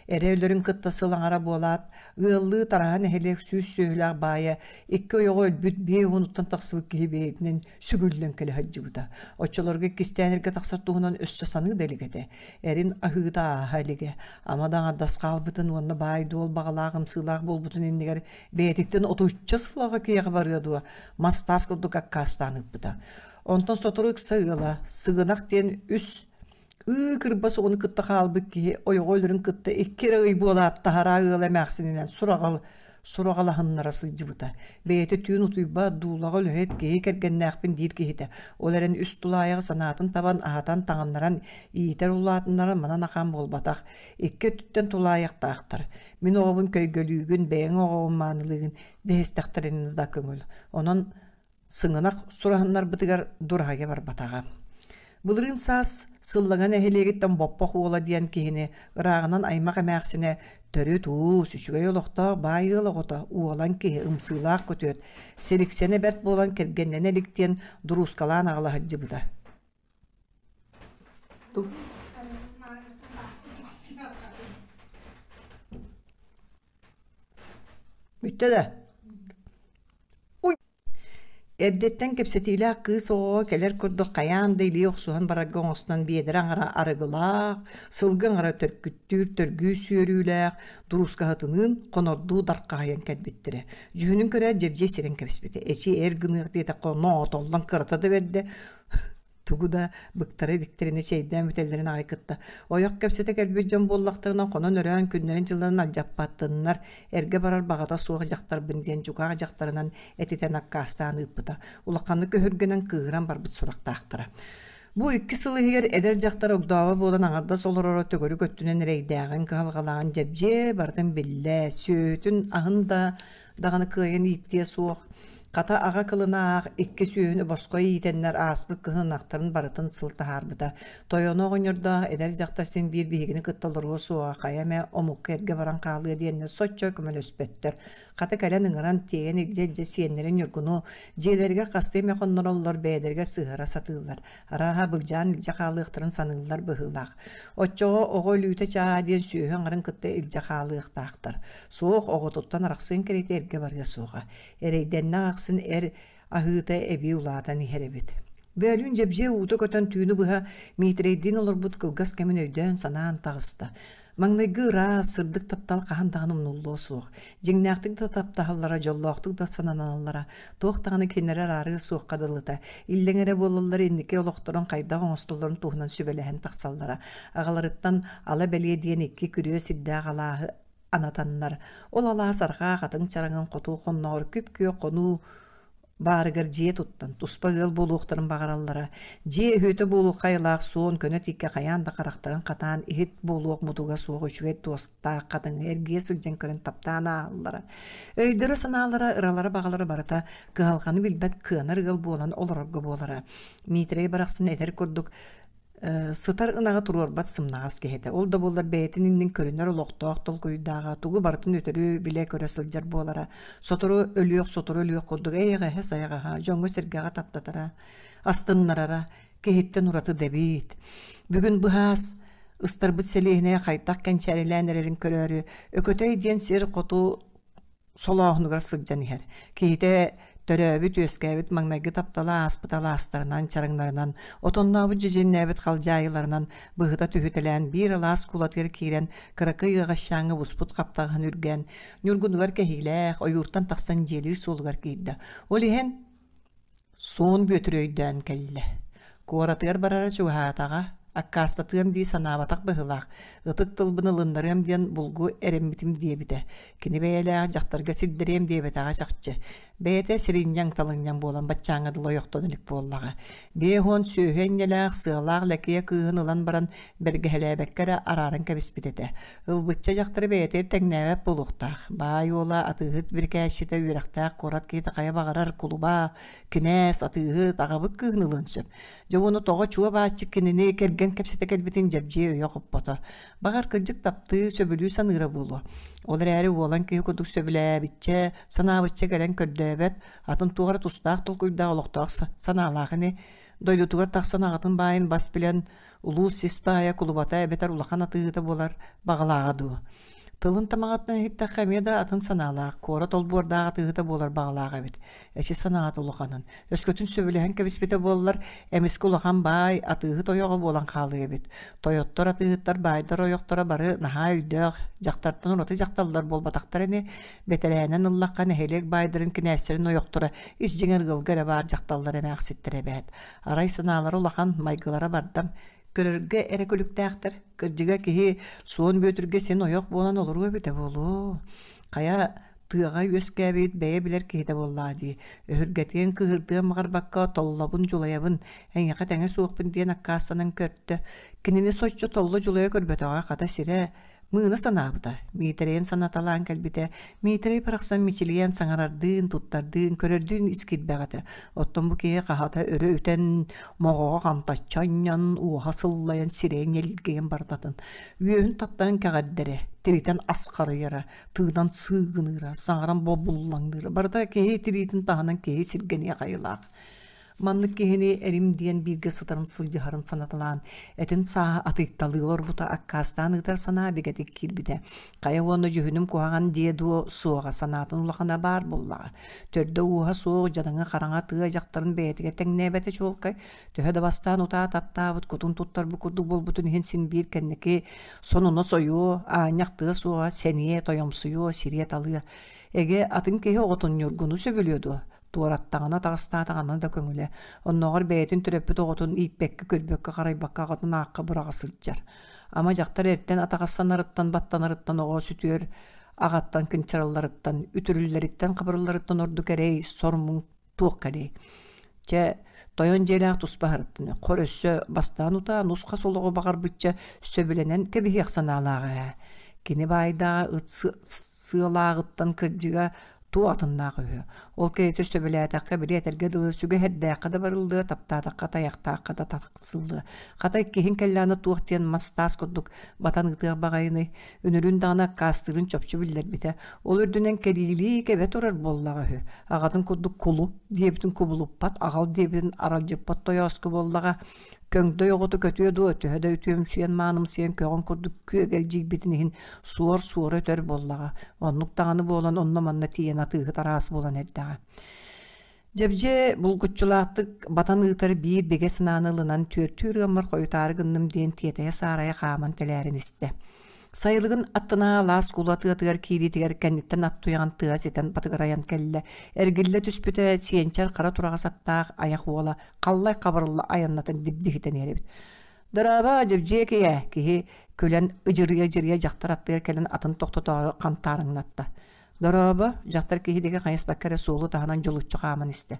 Эрэ өлөрүн кытта сыл аҥара буолаат, ыаллыы тараһа нэһилиэк сүүс сүөһүлээх баайа икки ойоҕо өлбүт биэ уонуттан тахсыбыт киһи бэйэтинэн сүгүллэн кэлэ сылдьыбыта. Оччолорго иккистээн эргэ тахсар туһунан өссө саныы да илик этэ. Эрин аһыыта ааһа илигэ. Ама да аҥардас хаалбытын уонна баай-дуол баҕалаах ымсыылаах буолбутун иннигэр бэйэтиттэн отучча сыл аҕа киһиэхэ барыа дуо, мас-таас курдук аккаастаан ыыппыта. Онтон сотору ыкса ыала Сыгынах диэн үс ыы кырбас оҕону кытта хаалбыт киһи ойоҕо өлөрүн кытта икки эрэ ый буолаат таһараа ыала эмээхсининэн сураҕал сураҕалаһыннара сылдьыбыта. Бэйэтэ түүн утуйбат, дуулаҕа үлэһит, киһи кэргэннээхпин диир киһитэ. Ол эрэн үс тулаайаҕы санаатын табан, аһатан, таҥыннаран, иитэр улаатыннаран манан ахаан буолбатах. Икки өттүттэн тулаайахтаахтар. Мин оҕобун көйгөлүүгүн, бэйэҥ оҕоҕун маанылыыгын дэһистэхтэринэ да көҥүл. Онон Сыҥынах сураһыннарбытыгар дураһыйа барбатаҕа. Былырыын саас Сыллаҥа нэһилиэгиттэн Боппох уола диэн киһини ырааҕынан аймах эмээхсинэ төрүт уус, үчүгэй олохтоох баай ыал оҕото, уолан киһи, ымсыылаах күтүөт, сириксэнэ бэрт буолан кэргэннэнэ илик диэн дуруускалаан аҕала сылдьыбыта. Бүттэ да? Эрдэттэн кэпсэтиилээх кыыс оҕоҕо кэлэр курдук хайаан да илии охсуһан барарга оҥостон биэдэрэ аҥара арыгылаах, сылгы аҥара төркүттүүр төргүү сүөрүүлээх, дуруускаһытыныын хонордуу дархаһыйан кэлбиттэрэ. Дьүһүнүн көрөөт дьэбдьиэ сирэн кэбиспитэ. Эчи эр гыныах диэтэххэ ноотоллон кырата да бэрдэ тугу да быктара иликтэринэ чэйдээн бүтэллэрин аҕай кытта ойох кэпсэтэ кэлбит дьон буоллахтарына хонон-өрөөн күннэрин-дьылларын алдьаппаттыннар эргэ барар баҕата суох дьахтарбын диэн дьукаах дьахтарынан этитэн аккаастаан ыыппыта улаханнык өһүргэнэн кыыһыран барбыт сурахтаахтара Бу икки сыл иһигэр эдэр дьахтар огдообо буолан аҥардас олороро төгүрүк өттүнэн эрэйдээҕин, кыһалҕалааҕын дьэбдьиэ барытын биллэ, сүөһүтүн аһын да даҕаны кыайан ииттиэ суох. Хата аҕа кылына аах икки сүөһүнү босхо иитэннэр ааспыт кыһын ынахтарын барытын сыл таһаарбыта. Тойоно оҕонньордоох эдэр дьахтар син биир биһигини кытта олоруо суоҕа, хайа эмэ омукка эргэ баран хаалыа диэннэр соччо көмөлөспөттөр. Хата кэлэн ыҥыран, тиэйэн илдьэ-илдьэ сиэннэрин Ньургуну дьиэлэригэр хастыы эмэ хоннороллор, бэйэлэригэр сыһыара сатыыллар. Арааһа былдьаан илдьэ хаалыахтарын саныыллар быһыылаах. Оччоҕо оҕо өлүүтэ чааһа диэн сүөһү аҥарын кытта илдьэ хаалыахтаахтар. Суох, оҕотуттан арахсыан кэриэтэ эргэ барыа суоҕа. Эрэйдэннэх ахсын эр аһыыта эбии улаатан иһэр эбит. Бөөлүүн дьэбдьиэ уута көтөн түүнү быһа Миитэрэйдиин олорбут кылгас кэмин өйдөөн-санаан таҕыста. Маҥнайгы ыраас, сырдык таптал хаһан даҕаны умнуллуо суох. Дьиҥнээхтик да таптаһаллара, дьоллоохтук да сананаллара, туох даҕаны кинилэри араарыа суохха дылыта. Иллэҥ эрэ буолаллар инники олохторун хайдах оҥостоллорун туһунан сүбэлэһэн тахсаллара. Аҕаларыттан ала бэлиэ диэн икки күрүө сирдээх алааһы анатаннар, ол алаас арҕаа хатыҥ чараҥын хоту хонноҕор күп-күөх хонуу баарыгар дьиэ туттан, туспа ыал буолуохтарын баҕараллара. Дьиэ өһүөтэ буолуохха айылаах суон көнө тииккэ хайаан да харахтарын хатаан иһит буолуох мутуга суох үчүгэй туостаах хатыҥы эргийэ сылдьан көрөн таптаан ааһаллара. Өйдөрө-санаалара, ыралара-баҕалара барыта кыһалҕаны билбэт кыанар ыал буолан олорорго буолара. Миитэрэй барахсан этэр курдук Сытар ынаҕы туруорбат сымнаҕас киһи этэ. Ол да буоллар бэйэтин иннин көрүнэр олохтоох толкуйдааҕа, тугу барытын өтөрү билэ-көрө сылдьар буолара. Сотору өлүөх, сотору өлүөх курдук эйэҕэһэ-сайаҕаһа, дьоҥҥо-сэргэҕэ таптатара, астыннарара киһиттэн ураты да эбит. Бүгүн быһаас ыстарбыт сэлиэһинэйэ хайдах кэнчээрилээн эрэрин көрөөрү, Өкөтөй диэн сир хоту солооһунугар сылдьан иһэр. Киһитэ төрөөбүт-үөскээбит маҥнайгы таптала ааспыт алаастарынан, чараҥнарынан, отоннообут дьэдьэннээбит халдьаайыларынан быһыта түһүтэлээн биир алаас куулатыгар киирэн кыракый ыаҕасчааҥҥа буспут хаптаҕаһын үргээн, ньургунугар кэһиилээх, ойууртан тахсан дьиэлиир суолугар киирдэ. Ол иһэн Суон Бүөтүр өйдөөн кэллэ. Куоратыгар барара чугаһаатаҕа, аккаастатыам дии санаабатах быһыылаах, ытык тылбын ылыннарыам диэн булгу эрэммитим диэбитэ. Кини бэйэлээх дьахтарга сирдэриэм диэбэтэҕэ чахчы. Бэйэтэ сиринньэҥ-талынньаҥ буолан баччааҥҥа дылы ойохтон илик буоллаҕа. 50 сүөһү энньэлээх, сыалаах лэкиэ кыыһын ылан баран бэргэһэлээбэккэ эрэ арааран кэбиспит этэ. Ылбычча дьахтары бэйэтигэр тэҥнээбэт буолуохтаах. Баай уола, атыыһыт бирикээсчитэ, үөрэхтээх куорат киһитэ хайа баҕарар кулуба, кинээс, атыыһыт, аҕабыт кыыһын ылыан сөп. Дьэ уонна тоҕо чуо бааччы кинини кэргэн кэпсэтэ кэлбитин Дьэбдьиэ өйө хоппото. Баҕар, кырдьык таптыы, сөбүлүү саныыра буолуо. Ол эрээри уолан киһи курдук сөбүлээбиччэ, санаабычча кэлэн көрдөөбүт. сөбүлээбэт, атын туох эрэ тустаах толкуйдаах олохтоох санаалаах ини. Дойдутугар тахсан аҕатын баайын бас билэн, улуус сис баайа кулубата эбэтэр улахан атыыһыта буолар баҕалааҕа дуу. Тылын тамаҕыттан иһиттэххэ эмиэ да атын санаалаах, куорат олбуордаах атыыһыта буолар баҕалаах эбит. Эчи санаата улаханын. Өскөтүн сөбүлэһэн кэбиспитэ буоллар, эмискэ улахан баай, атыыһыт ойоҕо буолан хаалыа эбит. Тойоттор, атыыһыттар, баайдар ойохторо бары наһаа өйдөөх, дьахтартан ураты дьахталлар буолбатахтар ини. Бэтэрээнэн ыллахха нэһилиэк баайдарын кинээстэрин ойохторо ис дьиҥэр ыалга эрэ баар дьахталлар эмээхситтэр эбээт. Арай санаалара улахан, майгылара бардам, көрөргө эрэ күлүктээхтэр. Кырдьыга киһи Суон Бүөтүргэ син ойох буолан олоруо эбитэ буолуо. Хайа тыаҕа үөскээбит бэйэ билэр киһитэ буоллаҕа дии. Өһүргэтиэн кыыһырдыан баҕарбакка толлобун дьулайабын, эйиэхэ тэҥэ суохпун диэн аккаастанан көрдө. Кинини соччо толло дьулайа көрбөтөҕө хата сирэ Мыына санаабыта, Миитэрэйин санаталаан кэлбитэ, Миитэрэй барахсан мичилийэн саҥарардыын, туттардыын, көрөрдүүн ис киирбэх этэ. Оттон бу киһи хаһата өрө үтэн, моҕоҕо хантаччы анньан, уоһа сыллайан, сирэйэ ньэлгийэн бардатын. Үөһүн таптаран кэҕэрдэрэ, тиритэн ас харыйара, тыынан сыыгыныыра, саҥаран бобуллаҥныыра. Барыта киһи тириитин таһынан киһи сиргэниэх айылаах. Маннык киһини эрим диэн бииргэ сытарын сылдьыһарын санаталаан, этин сааһа атыйталыы олорбута аккаастаан ыытар санаа бигэтик киирбитэ. Хайа уонна дьүһүнүм куһаҕан диэ дуо суоҕа санаатын улахана баар буоллаҕа. Төрдө-ууһа суох дьадаҥы хараҥа тыа дьахтарын бэйэтигэр тэҥнээбэтэ чуолкай. Төһө да бастаан утаа таптаабыт кутун туттарбыт курдук буолбутун иһин син биир кэнники сонуна сойуо, аанньах тыа суоҕа, сэниэ, тойомсуйуо, сириэ-талыа. Эгэ атын киһи оҕотун Ньургуну сөбүлүө дуо? Туораттаҕына, таҕыстаатаҕына да көҥүлэ. Оннооҕор бэйэтин төрөппүт оҕотун ииппэккэ, көрбөккө, харайбакка аҕатын аахха быраҕа сылдьар. Ама дьахтар эртэн атаҕастанарыттан, баттанарыттан оҕо сүтүөр аҕаттан кынчарылларыттан, үтүрүллэриттэн, хабырылларыттан ордук эрэй, сор-муҥ туох кэлиэй. Чэ, тойон дьиэлээх туспа аһарыттын. Хор өссө бастаан утаа нус-хас олоҕу баҕарбычча сөбүлэнэн кэбиһиэх санаалааҕа ээ. Кини баайдааҕа ыт сыалааҕыттан кырдьыга туох атыннаах үһү. Ол кэриэтэ сөбүлээтэххэ, били этэргэ дылы сүгэһэрдээххэ да барыллыа, таптаатахха тайахтаахха да тахсыллыа. Хата иккиһин кэллэҕинэ туох диэн мас-таас курдук батан ыытыах баҕайыный, үнүрүүн даҕаны аккаастыырын чопчу биллэрбитэ. Ол үрдүнэн кэриилии кэбэ турар буоллаҕа үһү. Аҕатын курдук кулу диэбитин кубулуппат, аҕал диэбитин аралдьыппат тойооску буоллаҕа. Көҥдөй оҕото көтүө дуо, төһө да үтүөмсүйэн маанымсыйан көҕөн курдук күөгэлдьийбитин иһин суор суора өтөр буоллаҕа. Оннук даҕаны буолан онно-манна тиийэн атыыһыт араас буолан эрдэҕэ. Дьэбдьиэ булгуччулаахтык батан ыытар биир бигэ санааны ылынан түөртүүр ыаммар хойутаары гынным диэн тиэтэйэ-саарайа хааман тэлээрин истэ. Сайылыгын аттынааҕы алаас кула тыатыгар киириитигэр кэнниттэн ат туйаҕын тыа ситэн батыгырайан кэллэ. Эргиллэ түспүтэ сиэнчэр хара тураҕас аттаах айах уола халлай хабырылла айаннатан дибдиһитэн иһэр эбит. Дорообо, Дьэбдьиэ киһи киһи күлэн ыдьырыйа-ыдьырыйа дьахтар аттыгар кэлэн атын тохтотоору хантаарыҥнатта. Дорообо, дьахтар киһи диэки хайыспакка эрэ суолу таһынан дьулуччу хааман истэ.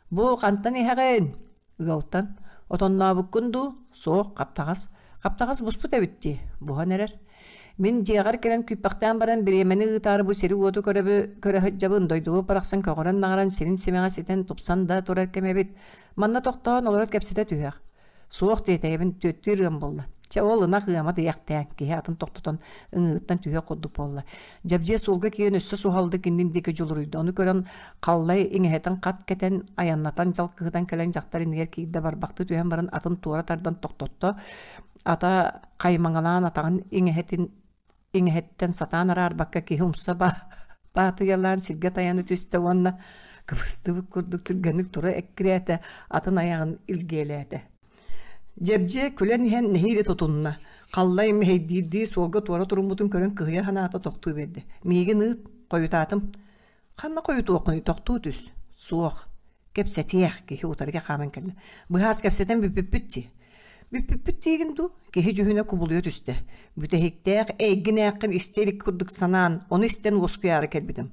Бу хантан иһэҕин? Ыалтан. Отоннообуккун дуу? Суох, хаптаҕас. Хаптаҕас буспут эбит дии. Буһан эрэр. Мин дьиэҕэр кэлэн күүппэхтээн баран бириэмэни ыытаары бу сири-уоту көрөбү көрө сылдьабын. Дойдубут барахсан көҕөрөн-наҕаран сирин симэҕэ ситэн тупсан да турар кэм эбит. Манна тохтоон олорор кэпсэтэ түһүөх. Суох диэтэйэбин түөттүүр ыам буолла. Чэ ол ынах ыама тиэхтээн киһи атын тохтотон ыҥыырыттан түһүөх курдук буолла. Дьэбдьиэ суолга киирэн өссө суһалдык иннин диэки дьулуруйда. Ону көрөн Халлай иҥэһэтин хат кэтэн айаннатан дьалкыһытан кэлэн дьахтар иннигэр киирдэ барбахтыы түһэн баран атын туора тардан тохтотто. Ата хаймаҥалаан атаҕын иҥэһэтин иҥэһэттэн сатаан араарбакка киһи умса баатыйалаан сиргэ тайана түстэ уонна кыбыстыбыт курдук түргэнник тура эккирээтэ, атын айаҕын илгиэлээтэ. Дьэбдьиэ күлэн иһэн нэһиилэ тутунна. Халлай мэһэйдиирдии суолга туора туруммутун көрөн кыһыйар санаата тохтуу биэрдэ. Миигин ыыт, хойутаатым. Ханна хойутуоххунуй, тохтуу түс. Суох. Кэпсэтиэх, киһи утарыга хааман кэллэ. Быһаас кэпсэтэн бүппүппүт дии. Бүппүппүт диигин дуу? Киһи дьүһүнэ кубулуйа түстэ. Бүтэһиктээх эйгин-ээххин истэ илик курдук санаан, ону истэн уоскуйаары кэлбитим.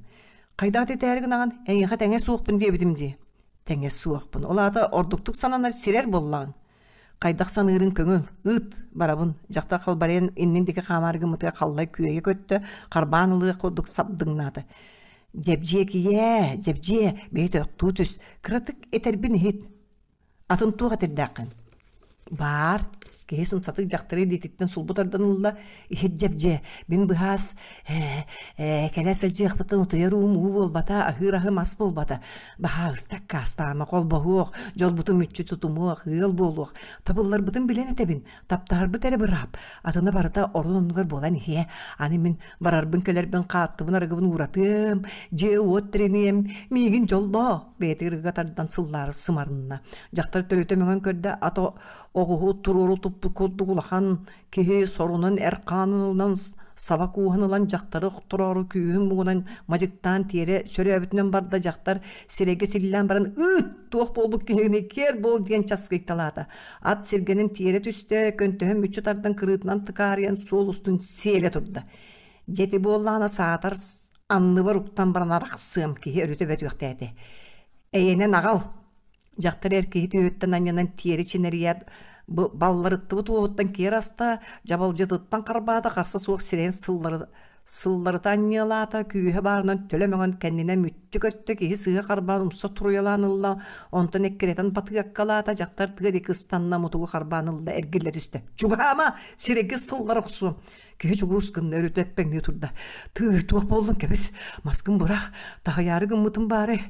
Хайдах этитээри гынаҕын? Эйиэхэ тэҥэ суохпун диэбитим дии. Тэҥэ суохпун. Ол аата ордуктук сананар сирэр буоллаҕыҥ. Хайдах саныырын көҥүл, ыыт, барабын. Дьахтар халбарыйан иннин диэки хаамаары гыммытыгар халлай күөйэ көттө, харбаан ылыах курдук сабдыҥнаата. Дьэбдьиэ дьэбдьиэ, бэйэтэ охтуу түс, кыратык этэрбин иһит. Атын туох этэрдээххин? Баар. Киһи сымсатык дьахтары илиититтэн сулбу тардан ылла, иһит дьэбдьиэ, мин быһаас ээ, ээ, кэлэ сылдьыахпыттан утуйар уум уу буолбата, аһыыр аһым ас буолбата. Баһаалыста аккаастаама, холбоһуох, дьолбутун мүччү тутумуох, ыал буолуох. Табылларбытын билэн этэбин, таптаһарбыт эрэ быраап. Атына барыта орун оннугар буолан иһиэ. Аны мин барарбын-кэлэрбин хааттыбын арыгыбын ууратыам, дьиэ-уот тэриниэм, миигин дьоллоо, бэйэтигэр ыга тардан сыллаары сымарынна. Дьахтар төрүтэ мөҥөн көрдө, ато оҕуһу туруору туппут курдук улахан киһи сорунан эр хаанын ылынан саба кууһан ылан дьахтары охтороору күүһүн муҥунан мадьыктаан тиэрэ сөрөөбүтүнэн барда дьахтар сирэйгэ силлээн баран ыыт туох буолбут киһигиний киэр буол диэн часкыйталаата ат сиргэнин тиэрэ түстэ көнтөһөн мүччү тардан кырыытынан тыкаарыйан суол устун сиэлэ турда дьэ ити буоллаҕына саатар анныбар уктан баран арахсыам киһи өрүтэ бөтүөхтээтэ эйэнэн аҕал Дьахтар эр киһи түөһүттэн анньынан тиэрэ чинэрийээт, балларыттыбыт уоһуттан киэр аста, дьабалдьытыттан харбаата, харса суох сирэйин сыллары сылларыта анньыалаата, күүһэ баарынан төлө мөҥөн кэннинэн мүччү көттө, киһи сыыһа харбаан умса туруйалаан ылла, онтон эккирэтэн батыаккалаата, дьахтар тыа диэки ыстанна, мутугу харбаан ылла, эргиллэ түстэ. Чугаһаама, сирэйгэ сыллар охсуом. Киһи чугурус гынна өрүтэ эппэҥнии турда. Тыый, туох буоллун кэбис, маскын бырах, таһыйаары гыммытым баары,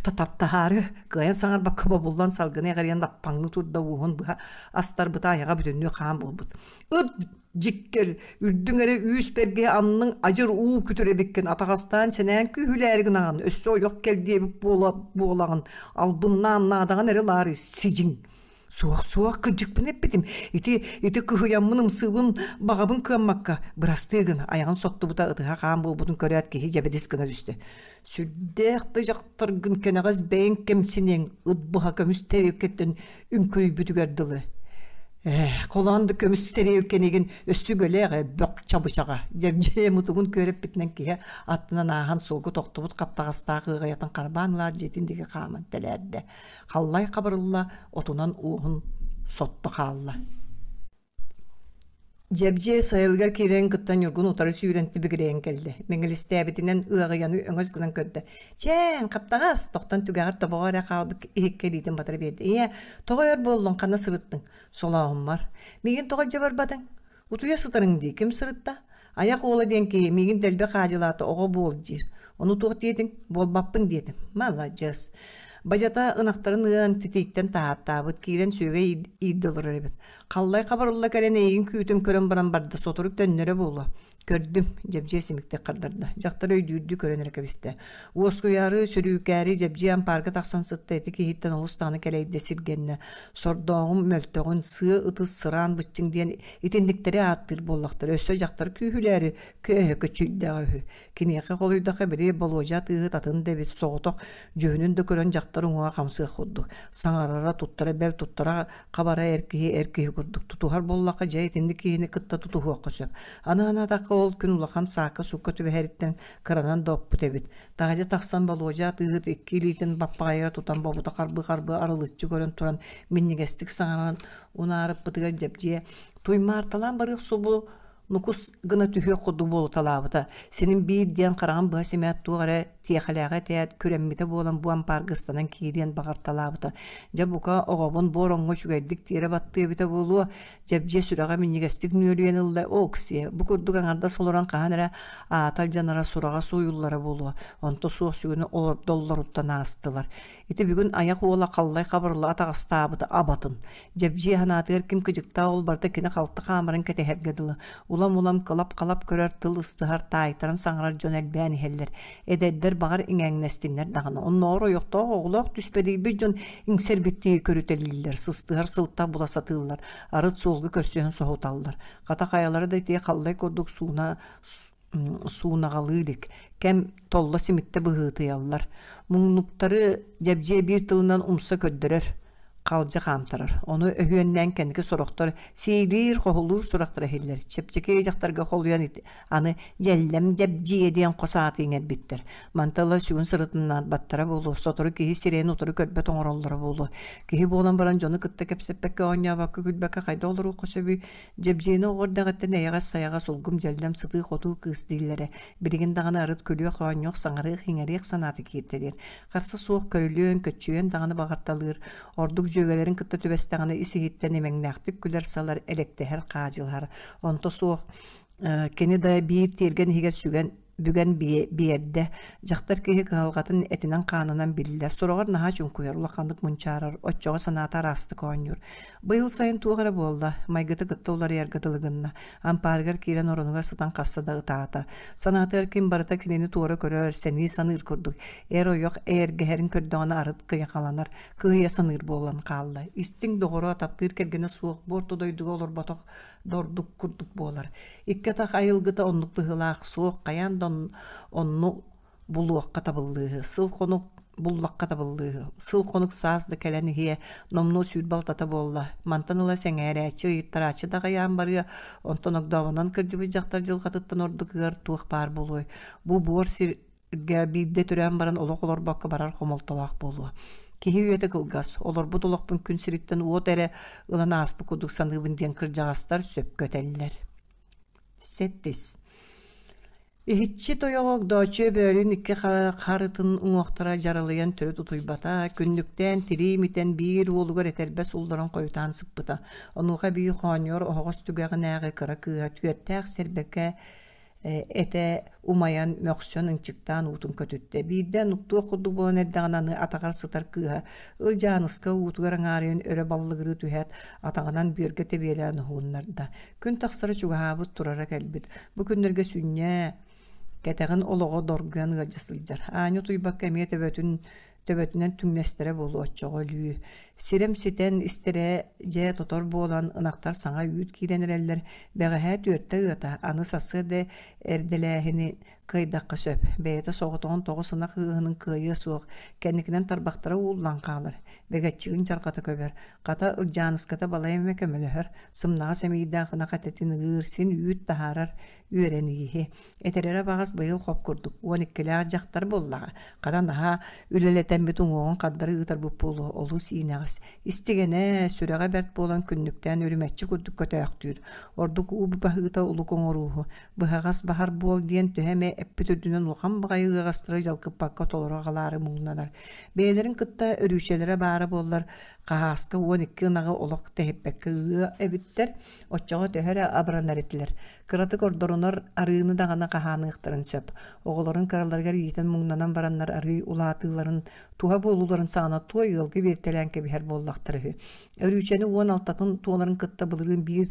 таптаһаары, кыайан саҥарбакка бобуллан салгыны эҕэрийэн лаппаҥныы турда уоһун быһа астарбыта айаҕа бүтүннүү хаан буолбут. Ыт дьиккэр, үрдүҥ эрэ үүс бэргэһэ анныҥ адьыр уу күтүр эбиккин атаҕастаан сэнээн күүһүлээри гынаҕын, өссө ойох кэл диэбит буола буолаҕын, албыннаан наадаҕын эрэ ылаары сидьиҥ. Суох, суох, кырдьыкпын эппитим. Ити, ити кыһыйаммын, ымсыыбын, баҕабын кыаммакка, бырастыы гын, айаҕын соттубута ытыһа хаан буолбутун көрөөт киһи дьэбидис гына түстэ. Сүрдээх да дьахтаргын кэнэҕэс бэйэҥ кэмсиниэҥ, ыт быһа көмүс тэриэлкэттэн үҥкүрүйбүтүгэр дылы. Ээ, холоон да көмүс тэриэлкэнигин өссө үгэлээх ээ, бөх чабычаҕа. Дьэбдьиэ мутугун күөрэппитинэн киһи аттынан ааһан суолга тохтубут хаптаҕастаах ыаҕайатын харбаан ылаат дьиэтин диэки хааман тэлээрдэ. Халлай хабырылла отунан уоһун сотто хаалла. Дьэбдьиэ сайылыгар киирэрин кытта Ньургун утары сүүрэн тибигирэйэн кэллэ. Мэҥилистээбитинэн ыаҕыйаны өҥөс гынан көрдө. «Чээн, хаптаҕас!» тохтон түгэҕэр тобоҕо эрэ хаалбыт иһиккэ илиитин батары биэрдэ. «Ийэ, тоҕо өр буоллуҥ, ханна сырыттыҥ?» «Солооһуммар». «Миигин тоҕо илдьэ барбатыҥ?» «Утуйа сытарыҥ дии, ким сырытта?» «Айах уола диэн киһи миигин дэлби хаадьылаата, оҕо буол диир. Ону туох диэтиҥ? Буолбаппын диэтим. Маладьыас. Бадьата ынахтарын ыан титииктэн таһааттаабыт, киирэн сүөгэй иирдэ олорор эбит. Халлай хабырылла кэлэн эйигин күүтүн көрөн баран барда, сотору төннөрө буолуо. Көрдүм, Дьэбдьиэ симиктик хардарда. Дьахтар өйдүүрдүү көрөн эрэ кэбистэ. Уоскуйаары, сөрүүкээри Дьэбдьиэ ампаарга тахсан сытта, ити киһиттэн олус даҕаны кэлэйдэ, сиргэннэ. Сордооҕум мөлтөҕүн, сыа ытыс сыраан быччыҥ диэн итинниктэри ааттыыр буоллахтара. Өссө дьахтар күүһүлээри көөһө көччүйдэҕэ үһү. Киниэхэ холуйдахха били Болуодьа атыыһыт атын да эбит, соҕотох дьүһүнүн да көрөн дьахтар уҥуоҕа хамсыах курдук. Саҥарара, туттара бэл туттара хабара эр киһи эр киһи курдук. Тутуһар буоллахха дьэ итинник киһини кытта тутуһуохха сөп. Аны санаатахха ол күн улахан саакка-сукка түбэһэриттэн кыранан да оппут эбит. Таһырдьа тахсан Болуодьа атыыһыт икки илиитин баппаҕайыгар тутан бобута харбыы-харбыы арылыччы көрөн туран минньигэстик саҥаран унаарыппытыгар Дьэбдьиэ туймаарталаан барыах субу нукус гына түһүөх курдук буолуталаабыта. Синин биир диэн хараҕын быһа симээт туох эрэ тиэхэлээҕи этээт, күрэммитэ буолан бу ампаарга ыстанан киириэн баҕарталаабыта. Дьэ бука оҕобун буор оҥҥо үчүгэйдик тиэрэ баттыа эбитэ буолуо, Дьэбдьиэ сүрэҕэ минньигэстик нүөлүйэн ылла, Оксиэ, бу курдук аҥардас олорон хаһан эрэ аата алдьанара, сураҕа сууйуллара буолуо, онто суох сүгүнү олордоллоруттан аастылар. Ити бүгүн айах уола Халлай Хабырылла атаҕастаабыта абатын. Дьэбдьиэ санаатыгар ким кыдьыктаах ол барыта кини халты хаамарын кэтэһэргэ дылы. Улам-улам кылап-халап көрөр, тыл ыстыһар, таайтаран саҥарар дьон элбээн иһэллэр. Эдэрдэр баҕар иҥээҥнэстиннэр даҕаны. Оннооҕор ойохтоох оҕолоох түспэдийбит дьон иҥсэрбиттии көрүтэлииллэр, сыстыһар сылтах була сатыыллар, арыт суолга көрсүһэн соһуталлар. Хата хайалара да ити Халлай курдук сууна суунаҕалыы илик, кэм толло симиттэ быһыытыйаллар. Муҥнуктары Дьэбдьиэ биир тылынан умса көрдөрөр, халдьы хаамтарар. Ону өһүөннээн кэнники сорохтор сиилиир, хоһулуур сурахтара иһиллэр. Чэпчэки дьахтарга холуйан аны дьэллэм Дьэбдьиэ диэн хос ааты иҥэрбиттэр. Мантан ыла сүгүн сырытыннарбаттара буолуо, сотору киһи сирэйин утары көрбөт оҥороллоро буолуо. Киһи буолан баран дьону кытта кэпсэппэккэ, оонньообокко, күлбэккэ хайдах олоруохха сөбүй? Дьэбдьиэни оҕо эрдэҕиттэн эйэҕэс-сайаҕас, улгум-дьэллэм, сытыы-хотуу кыыс дииллэрэ. Билигин даҕаны арыт күлүөх-оонньуох, саҥарыах-иҥэриэх санаата кииртэлиир. Харса суох көрүлүөн, көччүйүөн даҕаны баҕарталыыр. Ордук Дьүөгэлэрин кытта түбэстэҕинэ ис-иһиттэн имэҥнээхтик күлэр-салар, элэктэһэр, хаадьылаһар. Онто суох кини да биир тиэргэн иһигэр сүгэн бүгэн биэрдэ. Дьахтар киһи кыһалҕатын этинэн-хаанынан биллэр. Сороҕор наһаа чуҥкуйар, улаханнык мунчаарар, оччоҕо санаата араастык оонньуур. Быйыл сайын туох эрэ буолла, майгыта кытта уларыйарга дылы гынна. Ампаарыгар киирэн оронугар сытан хаста да ытаата. Санаатыгар ким барыта кинини туора көрөр, сэнии саныыр курдук. Эр-ойох эйэргэһэрин көрдөҕүнэ арыт кыйахаланар, кыһыйа саныыр буолан хаалла. Истиҥ доҕоро, таптыыр кэргэнэ суох бу орто дойдуга олорботох да ордук курдук буолар. Икки атах айылгыта оннук быһыылаах суох, хайаан да онну булуохха табыллыыһы. Сыл-хонук буллахха табыллыыһы. Сыл-хонук саас да кэлэн иһиэ, номнуо сүүрбэ алтата буолла. Мантан ыла сэҥээрээччи, ыйыттарааччы да аҕыйаан барыа, онтон огдообонон кырдьыбыт дьахтар дьылҕатыттан ордук ыар туох баар буолуой. Бу буор сир гэ биирдэ төрөөн баран олох олорбокко барар хомолтолоох буолуо. Киһи үйэтэ кылгас, олорбут олохпун күн сириттэн уот эрэ ылан ааспыт курдук саныыбын диэн кырдьаҕастар сөпкө этэллэр. Сэттис. Иһиччи тойоҕо Огдооччуйа бөөлүүн икки харытын уҥуохтара дьаралыйан төрүт утуйбата, күннүктээн тирии имитэн биир уолугар этэрбэс улларан хойутаан сыппыта. Онуоха эбии хоонньугар оһоҕос түгэҕинээҕи кыра кыыһа түөртээх сэрбэкэ этэ умайан, мөхсөн, ынчыктаан уутун көтүттэ. Биирдэ нуктуох курдук буолан эрдэҕинэ аны атаҕар сытар кыыһа Ылдьааныска уутугар аҥаарыйан өрө баллыгырыы түһээт, атаҕынан бүөргэ тэбиэлээн уһугуннарда. Күн тахсара чугаһаабыт, турара кэлбит. Бу күннэргэ сүнньэ кэтэҕин олоҕо доргуйан ыалдьа сылдьар. Аанньа утуйбакка эмиэ төбөтүн төбөтүнэн түҥнэстэрэ буолуо оччоҕо өлүү. Сирэм ситэн истэрэ дьэ тотор буолан ынахтар саҥа үүт киирэн эрэллэр. Бэҕэһээ түөртэ ыата, аны сарсыарда эрдэлээһини кыайдахха сөп. Бэйэтэ соҕотоҕун тоҕус ынах ыаһынын кыайыа суох, кэнникинэн тарбахтара ууллан хаалар, бэгэччигин дьарҕата көбөр. Хата Ылдьааныската балай эмэ көмөлөһөр, сымнаҕас эмиийдээх ынах этэтин ыыр, син үүт таһаарар, үөрэнииһи. Этэрэрэ баҕас быйыл хоп курдук, уон иккилээх дьахтар буоллаҕа. Хата наһаа үлэлэтэммит уҥуоҕун хардары ыытарбыт буолуо, олус иинэҕэс. Истигэнэ, сүрэҕэ бэрт буолан күннүктээн үрүмэччи курдук көтөөхтүүр. Ордук уу баһыыта улук оҥорууһу. Быһаҕас баһар буол диэн төһө эмэ эппит үрдүнэн улахан баҕайы ыаҕастары дьалкыппакка толору аҕалаары муҥнанар. Бэйэлэрин кытта өрүүчэлэрэ баара буоллар, хаһааска 12 ынаҕы олох тэһиппэккэ ыа эбиттэр, оччоҕо төһө эрэ абыранар этилэр. Кыратык ордорунар арыыны даҕаны хаһааныахтарын сөп. Оҕолорун кыраларыгар иитэн муҥнанан бараннар арыы улаатыыларын, туһа буолууларын саҕана туой ыалга биэртэлээн кэбиһэр буоллахтара үһү. Өрүүчэни 16-ын туоларын кытта былырыын биир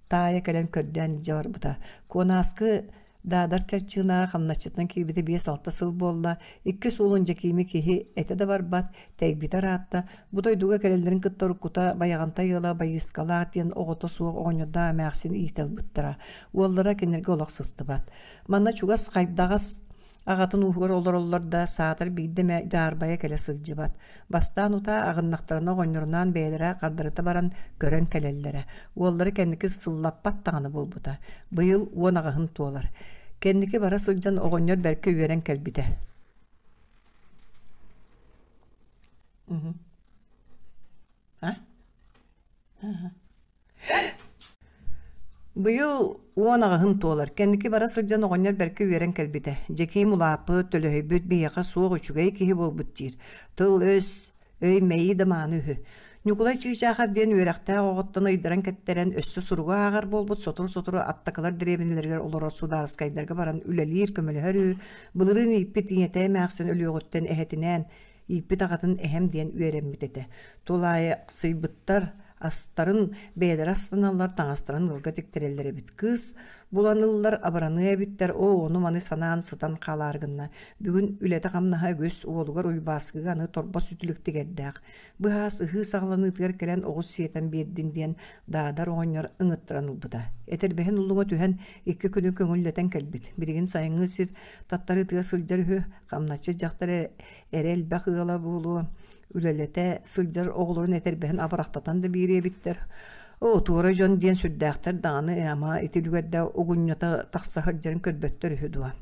таайа кэлэн көрдөөн илдьэ барбыта. Куонааскы Даадар Чарчыынаҕа хамначчытынан киирбитэ 5-6 сыл буолла, иккис уолун Дьэкиими киһи этэ да барбат, тэйбитэ ыраатта, бу дойдуга кэлэллэрин кытта уруккута Байаҕантай ыала Байыыскалаах диэн оҕото суох оҕонньордоох эмээхсин иитэ ылбыттара. Уоллара кинилэргэ олох сыстыбат. Манна чугас хайдаҕас аҕатын ууһугар олороллор да, саатар биирдэ эмэ дьаарбайа кэлэ сылдьыбат. Бастаан утаа аҕыннахтарына оҕонньорунаан бэйэлэрэ хардарыта баран көрөн кэлэллэрэ. Уоллара кэнники сыллаппат даҕаны буолбута. Быйыл 18-ын туолар. Кэнники бара сылдьан оҕонньор бэркэ үөрэн кэлбитэ. А? Быйыл 18-ын туолар. Кэнники бара сылдьан оҕонньор бэркэ үөрэн кэлбитэ. Дьэкиим улааппыт, төлөһүйбүт, биһиэхэ суох үчүгэй киһи буолбут диир. Тыл-өс, өй-мэйии да мааны үһү. Ньукулай Чыычаахап диэн үөрэхтээх оҕоттон ыйдаран кэттэрэн, өссө суругу ааҕар буолбут сотору-сотору аттакылар дэриэбинэлэригэр олорор судаарыскайдарга баран үлэлиир, көмөлөһөр үһү. Былырыын ииппит ийэтэ эмээхсин өлүөҕүттэн эһэтинээн ииппит аҕатын эһэм диэн үөрэммит этэ. Тулаайахсыйбыттар астарын бэйэлэрэ астаналлар, таҥастарын ыалга тиктэрэллэр эбит. Кыыс булан ыллар, абыраныа эбиттэр, оо, ону-маны санаан сытан хаалаары гынна. Бүгүн үлэтэ-хамнаһа үгүс, уолугар Уйбааскыга аны торбос үтүлүк тигэрдээх. Быһаас ыһыы саҕаланыытыгар кэлэн оҕус сиэтэн биэрдин диэн Даадар оҕонньор ыҥыттаран ылбыта. Этэрбэһин уллуҥа түһэн икки күнү көҥүллэтэн кэлбит. Билигин сайыҥҥы сир таттарыытыгар сылдьар үһү, хамначчыт дьахтар эрэ элбэх ыала буолуо, үлэлэтэ сылдьар оҕолорун этэрбэһин абырахтатан да биэриэ эбиттэр. Оо, туора дьон диэн сүрдээхтэр даҕаны, ама ити үлүгэрдээх угунньата тахса сылдьарын көрбөттөр үһү дуо?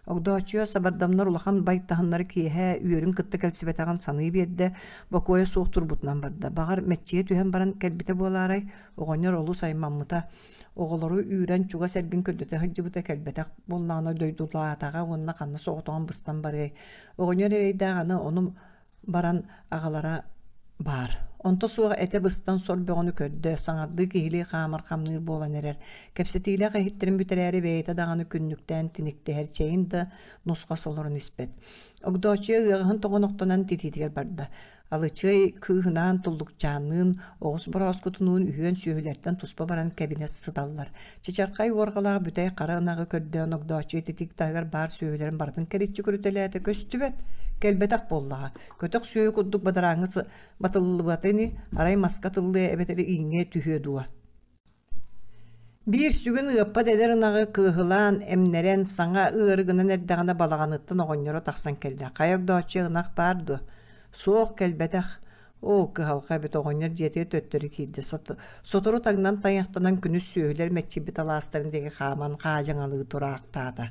Огдооччуйа сабардамнар улахан байтаһыннары киэһэ үөрүн кытта кэлсибэтэҕин саныы биэрдэ, бокуойа суох турбутунан барда. Баҕар, мэччийэ түһэн баран кэлбитэ буолаарай, оҕонньор олус аймаммыта. Оҕолору үүрэн чугас эргин көрдөтө сылдьыбыта кэлбэтэх буоллаҕына дойдулаатаҕа уонна ханна соҕотоҕун быстан барыай. Оҕонньор эрэйдээх аны ону баран аҕалара баар. Онто суох этэ быстан сор бөҕөнү көрдө, саҥардыы киһилии хаамар хамныыр буолан эрэр. Кэпсэтиилээх иһиттэрин бүтэрээри бэйэтэ даҕаны күннүктээн тиниктэһэр чэйин да нусхас олорон испэт. Огдооччуйа ыаҕаһын тоҕонохтонон титиитигэр барда. Алычыай кыыһынаан Туллукчаанныын, оҕус борооскутунуун үһүөн сүөһүлэртэн туспа баран кэбинэ сыталлар. Чычархай уорҕалаах бүтэй хара ынаҕы көрдөөн Огдооччуйа титиик таһыгар баар сүөһүлэрин барытын кэриччи көрүтэлээтэ көстүбэт, кэлбэтэх буоллаҕа. Көтөх сүөһү курдук бадарааҥҥа батыллыбата ини, арай маска тыллыа эбэтэр ииҥҥэ түһүө дуо? Биир сүгүн ыаппат эдэр ынаҕы кыаһылаан, эмнэрэн, саҥа ыары гынан эрдэҕинэ балаҕаныттан оҕонньоро тахсан кэллэ. Хайа огдооччу ынах баар дуо? Суох, кэлбэтэх. Оо, кыһалҕа эбит оҕонньор дьиэтигэр төттөрү киирдэ. Сотору таҥнан тайахтанан күнүс сүөһүлэр мэччийбит алаастарын диэки хааман хаадьаҥалыы тураахтаата.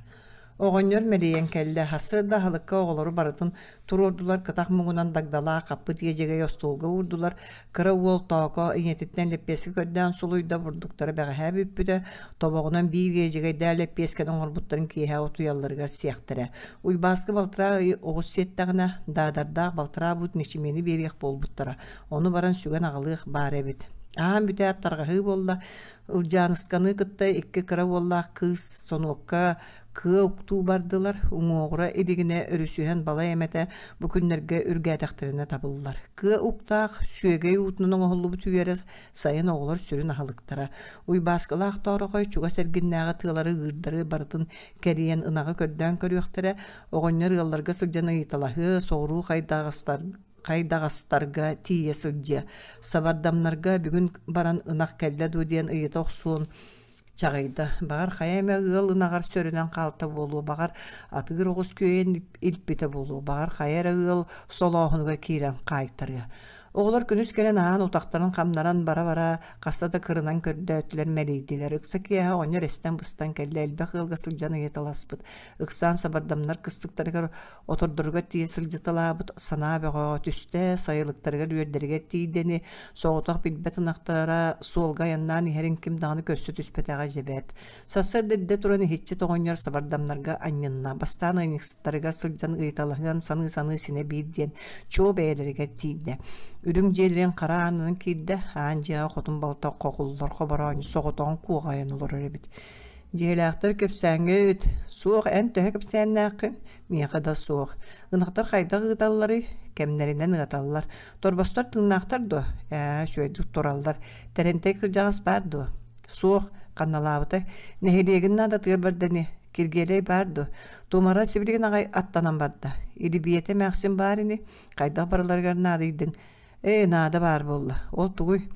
Оҕонньор мэлийэн кэллэ, сарсыарда аһылыкка оҕолору барытын туруордулар, кытах муҥунан дагдалаах хаппыт иэдьэгэй остуолга уурдулар, кыра уол Тооко ийэтиттэн лэппиэскэ көрдөөн сулуйда, бурдуктара бэҕэһээ бүппүтэ, тобоҕунан биир иэдьэгэйдээх лэппиэскэни оҥорбуттарын киэһэ утуйалларыгар сиэхтэрэ. Уйбааскы балтараа ый оҕус сиэттэҕинэ, Даадардаах балтараа буут нэчимиэни биэриэх буолбуттара, ону баран сүгэн аҕалыах баар эбит. Аан бүтээт тарҕаһыы буолла, Ылдьаанысканы кытта икки кыра уоллаах кыыс сонуокка кыа уктуу бардылар, уҥуоҕура илигинэ өрүсүһэн балай эмэтэ бу күннэргэ үргээтэхтэринэ табыллар. Кыа уктаах, сүөгэй уутунан оҥоһуллубут үөрэ сайын оҕолор сүрүн аһылыктара. Уйбааскалаах тоорохой чугас эргиннээҕи тыалары ыырдары барытын кэрийэн ынаҕы көрдөөн көрүөхтэрэ, оҕонньор ыалларга сылдьан ыйыталаһыа, соҕуруу хайдаҕастар хайдаҕастарга тиийэ сылдьыа, сабардамнарга бүгүн баран ынах кэллэ дуо диэн ыйыта охсуон чаҕыйда. Баҕар хайа эмэ ыал ынаҕар сөрөнөн хаалта буолуо, баҕар атыыр оҕус күөйэн илпитэ буолуо, баҕар хайа эрэ ыал солооһунугар киирэн хаайтарыа. Оҕолор күнүс кэлэн аһаан утахтарын хамнаран бара-бара хаста да кырынан көрдөөтүлэр, мэлийдилэр. Ыкса киэһэ оҕонньор эстэн-быстан кэллэ, элбэх ыалга сылдьан ыйыталаспыт. Ыксаан сабардамнар кыстыктарыгар Отордоругар тиийэ сылдьыталаабыт санаа бөҕөҕө түстэ, сайылыктарыгар үөрдэригэр тиийдэни, соҕотох билбэт ынахтара суолга айаннаан иһэрин ким даҕаны көрсө түспэтэҕэ дьэ бэрт. Сарсыарда эрдэ туран иһиччит оҕонньор сабардамнарга анньынна, бастаан ыанньыксыттарыгар сылдьан ыйыталаһыан саныы-саныы синэ биир диэн чуо бэйэлэригэр тиийдэ. Үрүҥ дьиэлэрин хара аанынан киирдэ, аан дьиэҕэ хотун балта хохуллар хобороонньу соҕотоҕун куоҕайан олорор эбит. Дьиэлээхтэр кэпсээҥҥит, суох эн төһө кэпсээннээххин, миэхэ да суох. Ынахтар хайдах ыыталларый? Кэмнэринэн ыаталлар. Торбостор тыыннаахтар дуо? Ээ, үчүгэйдик тураллар. Тэрэнтэй кырдьаҕас баар дуо? Суох, ханналаабытай? Нэһилиэгин наадатыгар барда ини. Киргиэлэй баар дуо? Тумара сибилигин аҕай аттанан барда. Илибиэтэ эмээхсин баар ини. Хайдах барыларыгар наадыйдыҥ? Ээ, наада баар буолла. Ол тугуй?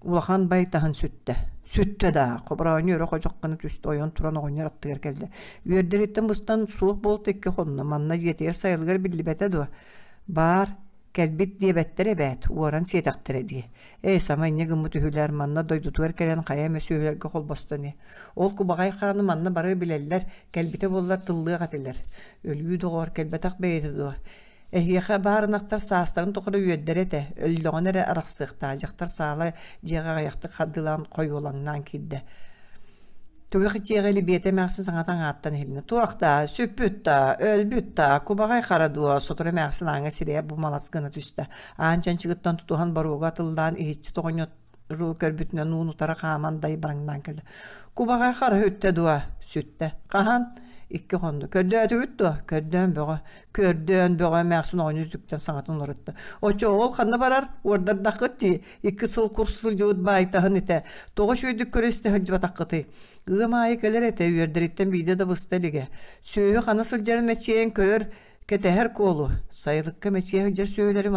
Улахан байтаһын сүттэ. Сүттэ даа, хобороонньу өрө ходьох гына түстэ, ойон туран оҕонньор аттыгар кэллэ. Үөрдэриттэн быстан суох буолта икки хонно, манна дьиэтигэр сайылыгар биллибэтэ дуо? Баар, кэлбит диэбэттэр эбээт, уоран сиэтэхтэрэ дии. Ээ, сама инньэ гыммыт үһүлэр, манна дойдутугар кэлэн хайа эмэ сүөһүлэргэ холбосто ини. Ол кубаҕай хааны манна бары билэллэр, кэлбитэ буоллар тыллыах этилэр. Өлүү доҕоор, кэлбэтэх бэйэтэ дуо? Эһиэхэ баар ынахтар саастарын тухары үөрдэрэ этэ, өллөҕүнэ эрэ арахсыахтаах дьахтар саала дьиэҕэ аҕыйахтык хардыылаан хойуолаҥнаан киирдэ. Түгэх дьиэҕэ Илибиэтэ эмээхсин саҥата аҥааттан иһилиннэ. Туох даа, сүппүт даа, өлбүт даа, кубаҕай хара дуо, сотору эмээхсин ааҥҥа сирэйэ бу малас гына түстэ. Аан чанчыгыттан тутуһан боруогу атыллаан иһиччи тоҕонньот көрбүтүнэн уун утары хааман дайбараҥнаан кэллэ. Кубаҕай хара сүттэ дуо? Сүттэ. Хаһан? Икки хонно. Көрдөөтүгүт дуо? Көрдөөн бөҕө. Көрдөөн бөҕө эмээхсин оҕонньор үтүктэн саҥатын уларытта. Оччоҕо ол ханна барар? Уордардаххыт дии. Икки сыл курс сылдьыбыт баайтаһын этэ. Тоҕо үчүгэйдик көрө-истэ сылдьыбатаххытый? Ыам аайы кэлэр этэ, үөрдэриттэн биирдэ да быста илигэ. Сүөһү хана сылдьарын мэччийэн көрөр, Кэтэһэр куолу, сайылыкка мэчиэ сылдьар сүөһүлэри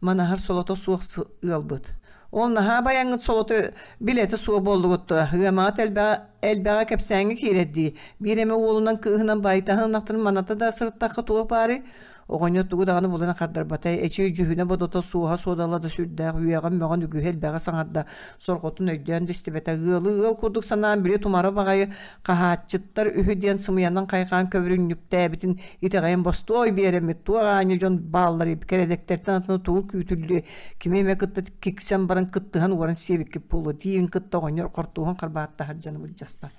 манаһар солото суох ыалбыт. Ол наһаа байаҥҥыт солото билэтэ суох буоллугут дуо? Ыамаҕыт элбэҕэ, элбэҕэ кэпсээҥҥэ киирэр дии. Биир эмэ уолунан кыыһынан байтаһын ынахтарын маната да сырыттахха туох баарый? Оҕонньор тугу даҕаны булан хардарбата, эчий дьүһүнэ-бодото суоһа-суодала да сүрдээх, үөҕэн-мөҕөн үгүһү элбэҕи саҥарда, сорҕотун өйдөөн да истибэтэ, ыалы ыал курдук санаан били тумара баҕайы хаһааччыттар үһү диэн сымыйанан хайҕаан көбүрүнньүктээбитин итэҕэйэн бостуой биэрэммит туох аанньа дьон бааллар кэрэдэктэртэн атыны тугу күүтүллүө кими эмэ кытта киксэн баран кыттыһан уоран сиэбиккит буолуо диин кытта оҕонньор хортуоһун харбааттаһар дьону былдьаста.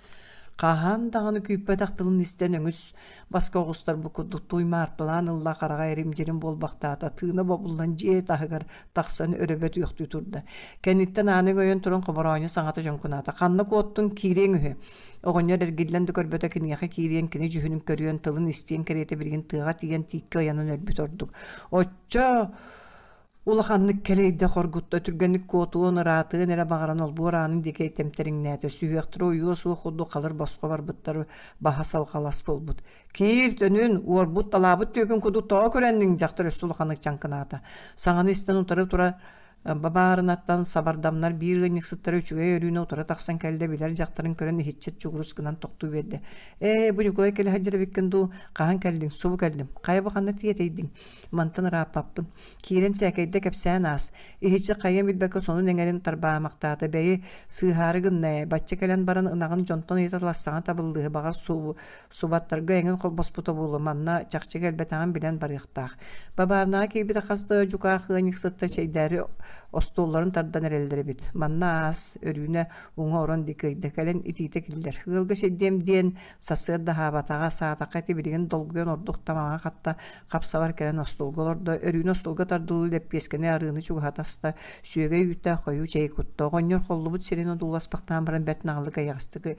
Хаһан даҕаны күүппэтэх тылын истэн өҥүс баска оҕустарбыт курдук туймаарталаан ылла хараҕа эрим-дьирим буолбахтаата, тыына бобуллан дьиэ таһыгар тахсан өрөбө түөхтүү турда. Кэнниттэн ааны өйөн туран хобороонньу саҥата дьоҥкунаата. Ханна куоттуҥ, киириэҥ үһү. Оҕонньор эргиллэн да көрбөтө киниэхэ киириэн, кини дьүһүнүн көрүөн, тылын истиэн кэриэтэ билигин тыаҕа тиийэн тииккэ ыйанан өлбүт ордук. Оччо Улаханнык кэлэйдэ хоргутта, түргэнник куотуон, ыраатыан эрэ баҕаран олбуор аанын диэки тэмтэриҥнээтэ, сүһүөхтэрэ уйуо суох курдук халыр босхо барбыттар баһа салҕалас буолбут. «Киир, төнүн, уорбут, талаабыт түөкүн курдук тоҕо күрэнниҥ?» дьахтар өссө улаханнык чаҥкынаата. Саҥаны истэн утары турар бабаарынаттан сабардамнар биир ыанньыксыттара үчүгэй өрүүнэ утары тахсан кэллэ билэр дьахтарын көрөн иһиччит чугурус гынан тохтуу биэрдэ. «Ээ, бу Ньукулай кэлэ сылдьар эбиккин дуу? Хаһан кэллиҥ? Субу кэллим. Хайа бу ханна тиэтэйдиҥ? Мантан ырааппаппын. Киирэн сээкэйдэ кэпсээн аас. Иһиччи хайыам билбэккэ сонун эҥэрин тарбаамахтаата. Бэйи, сыыһаары гынна ээ. Бачча кэлэн баран ынаҕын дьонтон ыйыталастаҕына табыллыыһы. Баҕар субаттарга эҥин холбоспута буолуо. Манна чахчы кэлбэтэҕин билэн барыахтаах. Бабаарынаҕа киирбитэ хас да дьукаах ыанньыксытта чэйдээри остуолларын тардан эрэллэр эбит. Манна аас, Өрүүнэ уҥа орон диэки ыйда. Кэлэн итиитэ киллэр. Ыалга чэйдиэм диэн сарсыарда аһаабатаҕа, саатахха ити билигин долгуйан ордук тамаҕа хатта хапсабар кэлэн остуолга олордо, Өрүүнэ остуолга тардыллыы лэппиэскэни арыыны чугаһата аста, сүөгэй үүттээх хойуу чэйи кутта. Оҕонньор холлубут сирин одууласпахтаан баран бэрт наҕылык эйэҕэстик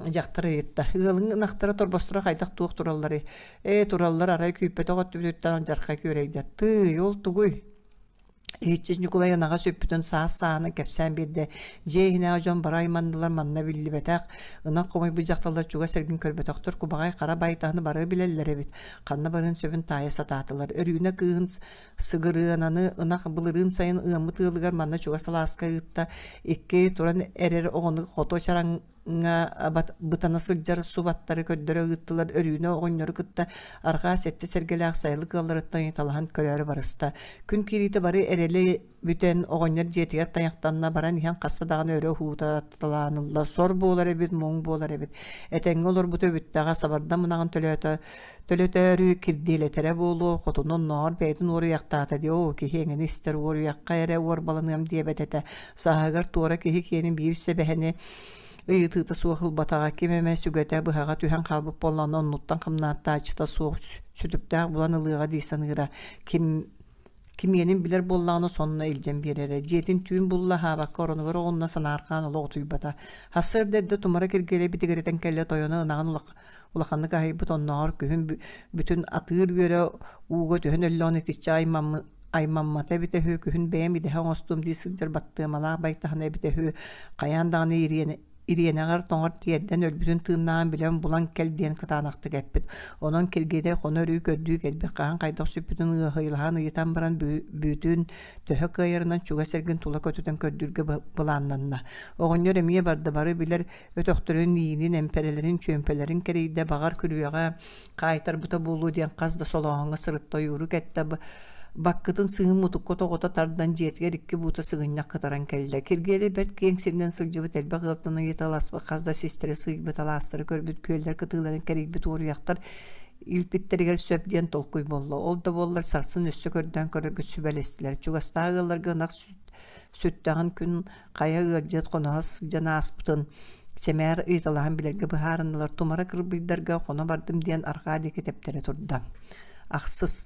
дьахтар ыйытта: «Ыалыҥ ынахтара торбосторо хайдах туох туралларый?» «Ээ, тураллар, арай күүппэтэх өттүбүтүттэн алдьархай күөрэйдэ. Тыый, ол тугуй?» Иһиччи Ньукулай ынаҕа сүппүтүн саас-сааһынан кэпсээн биэрдэ. Дьиэ иһинээҕи дьон бары айманнылар, манна биллибэтэх, ынах хомуйбут дьахталлар чугас эргин көрбөтөхтөр, кубаҕай хара байтаһыны бары билэллэр эбит. Ханна барыан сөбүн таайа сатаатылар. Өрүүнэ кыыһын Сыгырыананы ынах былырыын сайын ыаммыт ыалыгар манна чугас алааска ыытта. Икки туран эрэр оҕону хото чараҥ бытана сылдьар субаттары көрдөрө ыыттылар Өрүүнэ оҕонньору кытта арҕаа сэттэ сэргэлээх сайылык ыалларыттан ыйыталаһан көрөөрү барыста. Күн киириитэ бары эрэли бүтэн оҕонньор дьиэтигэр тайахтанна баран иһэн хаста даҕаны өрө уһууталаанылла сор буолар эбит муҥ буолар эбит этэҥҥэ олорбута бүттэҕэ сабардам ынаҕын төлөөтө төлөтөөрү кирдиэлэтэрэ буолуо хотуну оннооҕор бэйэтин уоруйахтаата дии оо киһи эҥини истэр уоруйахха эрэ уорбаланыам диэбэт этэ сааһыгар туора киһи киэнин биир сэбэһэни ыйытыыта суох ылбатаҕа ким эмэ сүгэтэ быһаҕа түһэн хаалбыт буоллаҕына оннуттан хамнааттааччыта суох сүтүктээх булан ылыаҕа дии саныыра ким Кимиэнин билэр буоллаҕына сонно илдьэн биэрэрэ. Дьиэтин түүн булла аһаабакка оронугар оҕунна санаарҕаан олох утуйбата. Сарсыарда эрдэ тумара киргиэлэй битигирэтэн кэллэ тойоно ынаҕын улаханнык аһыйбыт оннооҕор күһүн бүтүн атыыр үөрэ ууга түһэн өллөҕүнэ итиччэ аймаммата эбитэ үһү күһүн бэйэм идэһэ оҥостуом дии сылдьар баттыамалаах байтаһына эбитэ үһү хайаан даҕаны ириэнэҕэр тоҥор тиэрдэн өлбүтүн тыыннааҕын билэн булан кэл диэн кытаанахтык эппит. Онон Киргиэлэй хоно өрүү көрдүү кэлбит хаһан хайдах сүппүтүн ыаһыйлаһан ыйытан баран бүтүн төһө кыайарынан чугас эргин тула көтүтэн көрдүүргэ былааннанна. Оҕонньор эмиэ барда бары билэр өтөхтөрүн иинин, эмпэрэлэрин, чүөмпэлэрин кэрийдэ, баҕар күрүөҕэ хаайтарбыта буолуо диэн хас да солооһуҥҥа сырытта ойууру кэттэ Баккытын сыһын мутукка тоҕута тардан дьиэтигэр икки буута сыгынньах кытаран кэллэ. Киргиэлэй бэрт киэҥ сиринэн сылдьыбыт элбэх ыалтан ыйыталаспыт хас да систэри сыыйбыт алаастары көрбүт күөллэр кытыыларын кэрийбит уоруйахтар илпиттэригэр сөп диэн толкуй буолла. Ол да буоллар сарсын өссө көрдөөн көрөргө сүбэлэстилэр. Чугастааҕы ыалларга ынах сүттэҕин күн хайа ыалдьыт хоноһо сылдьан ааспытын сэмээр ыйыталаһан билэргэ быһаарыннылар. Тумара кырбыйдарга хоно бардым диэн арҕаа диэки тэптэрэ турда. Ахсыс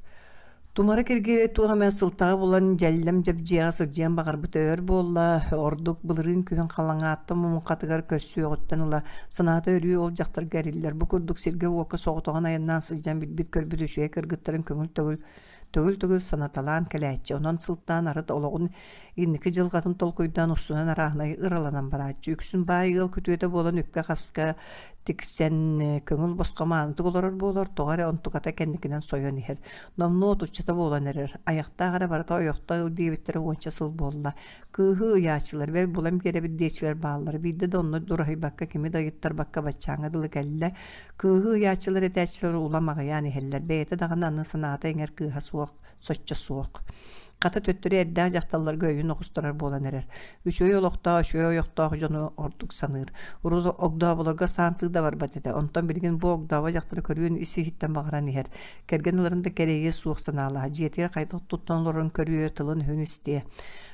Тумара Киргиэлэй туох эмэ сылтаҕы булан дьэллэм дьэбдьиэҕэ сылдьыан баҕарбыта өр буолла, ордук былырыын күһүн Халаҥааттан муҥхатыгар көрсүөҕүттэн ыла санаата өрүү ол дьахтарга эриллэр. Бу курдук сиргэ-уокка соҕотоҕун айаннаан сылдьан билбит-көрбүт үчүгэй кыргыттарын көҥүл төгүл төгүл-төгүл санаталаан кэлээччи. Онон сылтаан арыт олоҕун инники дьылҕатын толкуйдаан устунан арааһынай ыраланан барааччы. Үксүн баай ыал күтүөтэ буолан үпкэ-хаска тиксэн көҥүл босхо маанытык олорор буолар, тоҕо эрэ онтуката кэнникинэн сойон иһэр. Номнуо отуччата буолан эрэр. Айахтаах эрэ барыта ойохто ыл диэбиттэрэ уонча сыл буолла. Кыыһы ыйааччылар, бэл булан биэрэбит диэччилэр бааллар. Биирдэ да онно дураһыйбакка, кими да ыйыттарбакка баччааҥҥа дылы кэллэ. Кыыһы ыйааччылар этээччилэр улам аҕыйаан иһэллэр. Бэйэтэ даҕаны аны санаата иҥэр кыыһа суох, соччо суох. Хата төттөрү эрдээх дьахталларга өйүн оҕустарар буолан эрэр. Үчүгэй олохтоох, үчүгэй ойохтоох дьону ордук саныыр. Урут огдооболорго саантыы да барбат этэ. Онтон билигин бу огдообо дьахтары көрүөн ис-иһиттэн баҕаран иһэр. Кэргэн ыларын да кэрэйиэ суох санаалаах. Дьиэтигэр хайдах туттан олорорун көрүө, тылын-өһүн истиэ.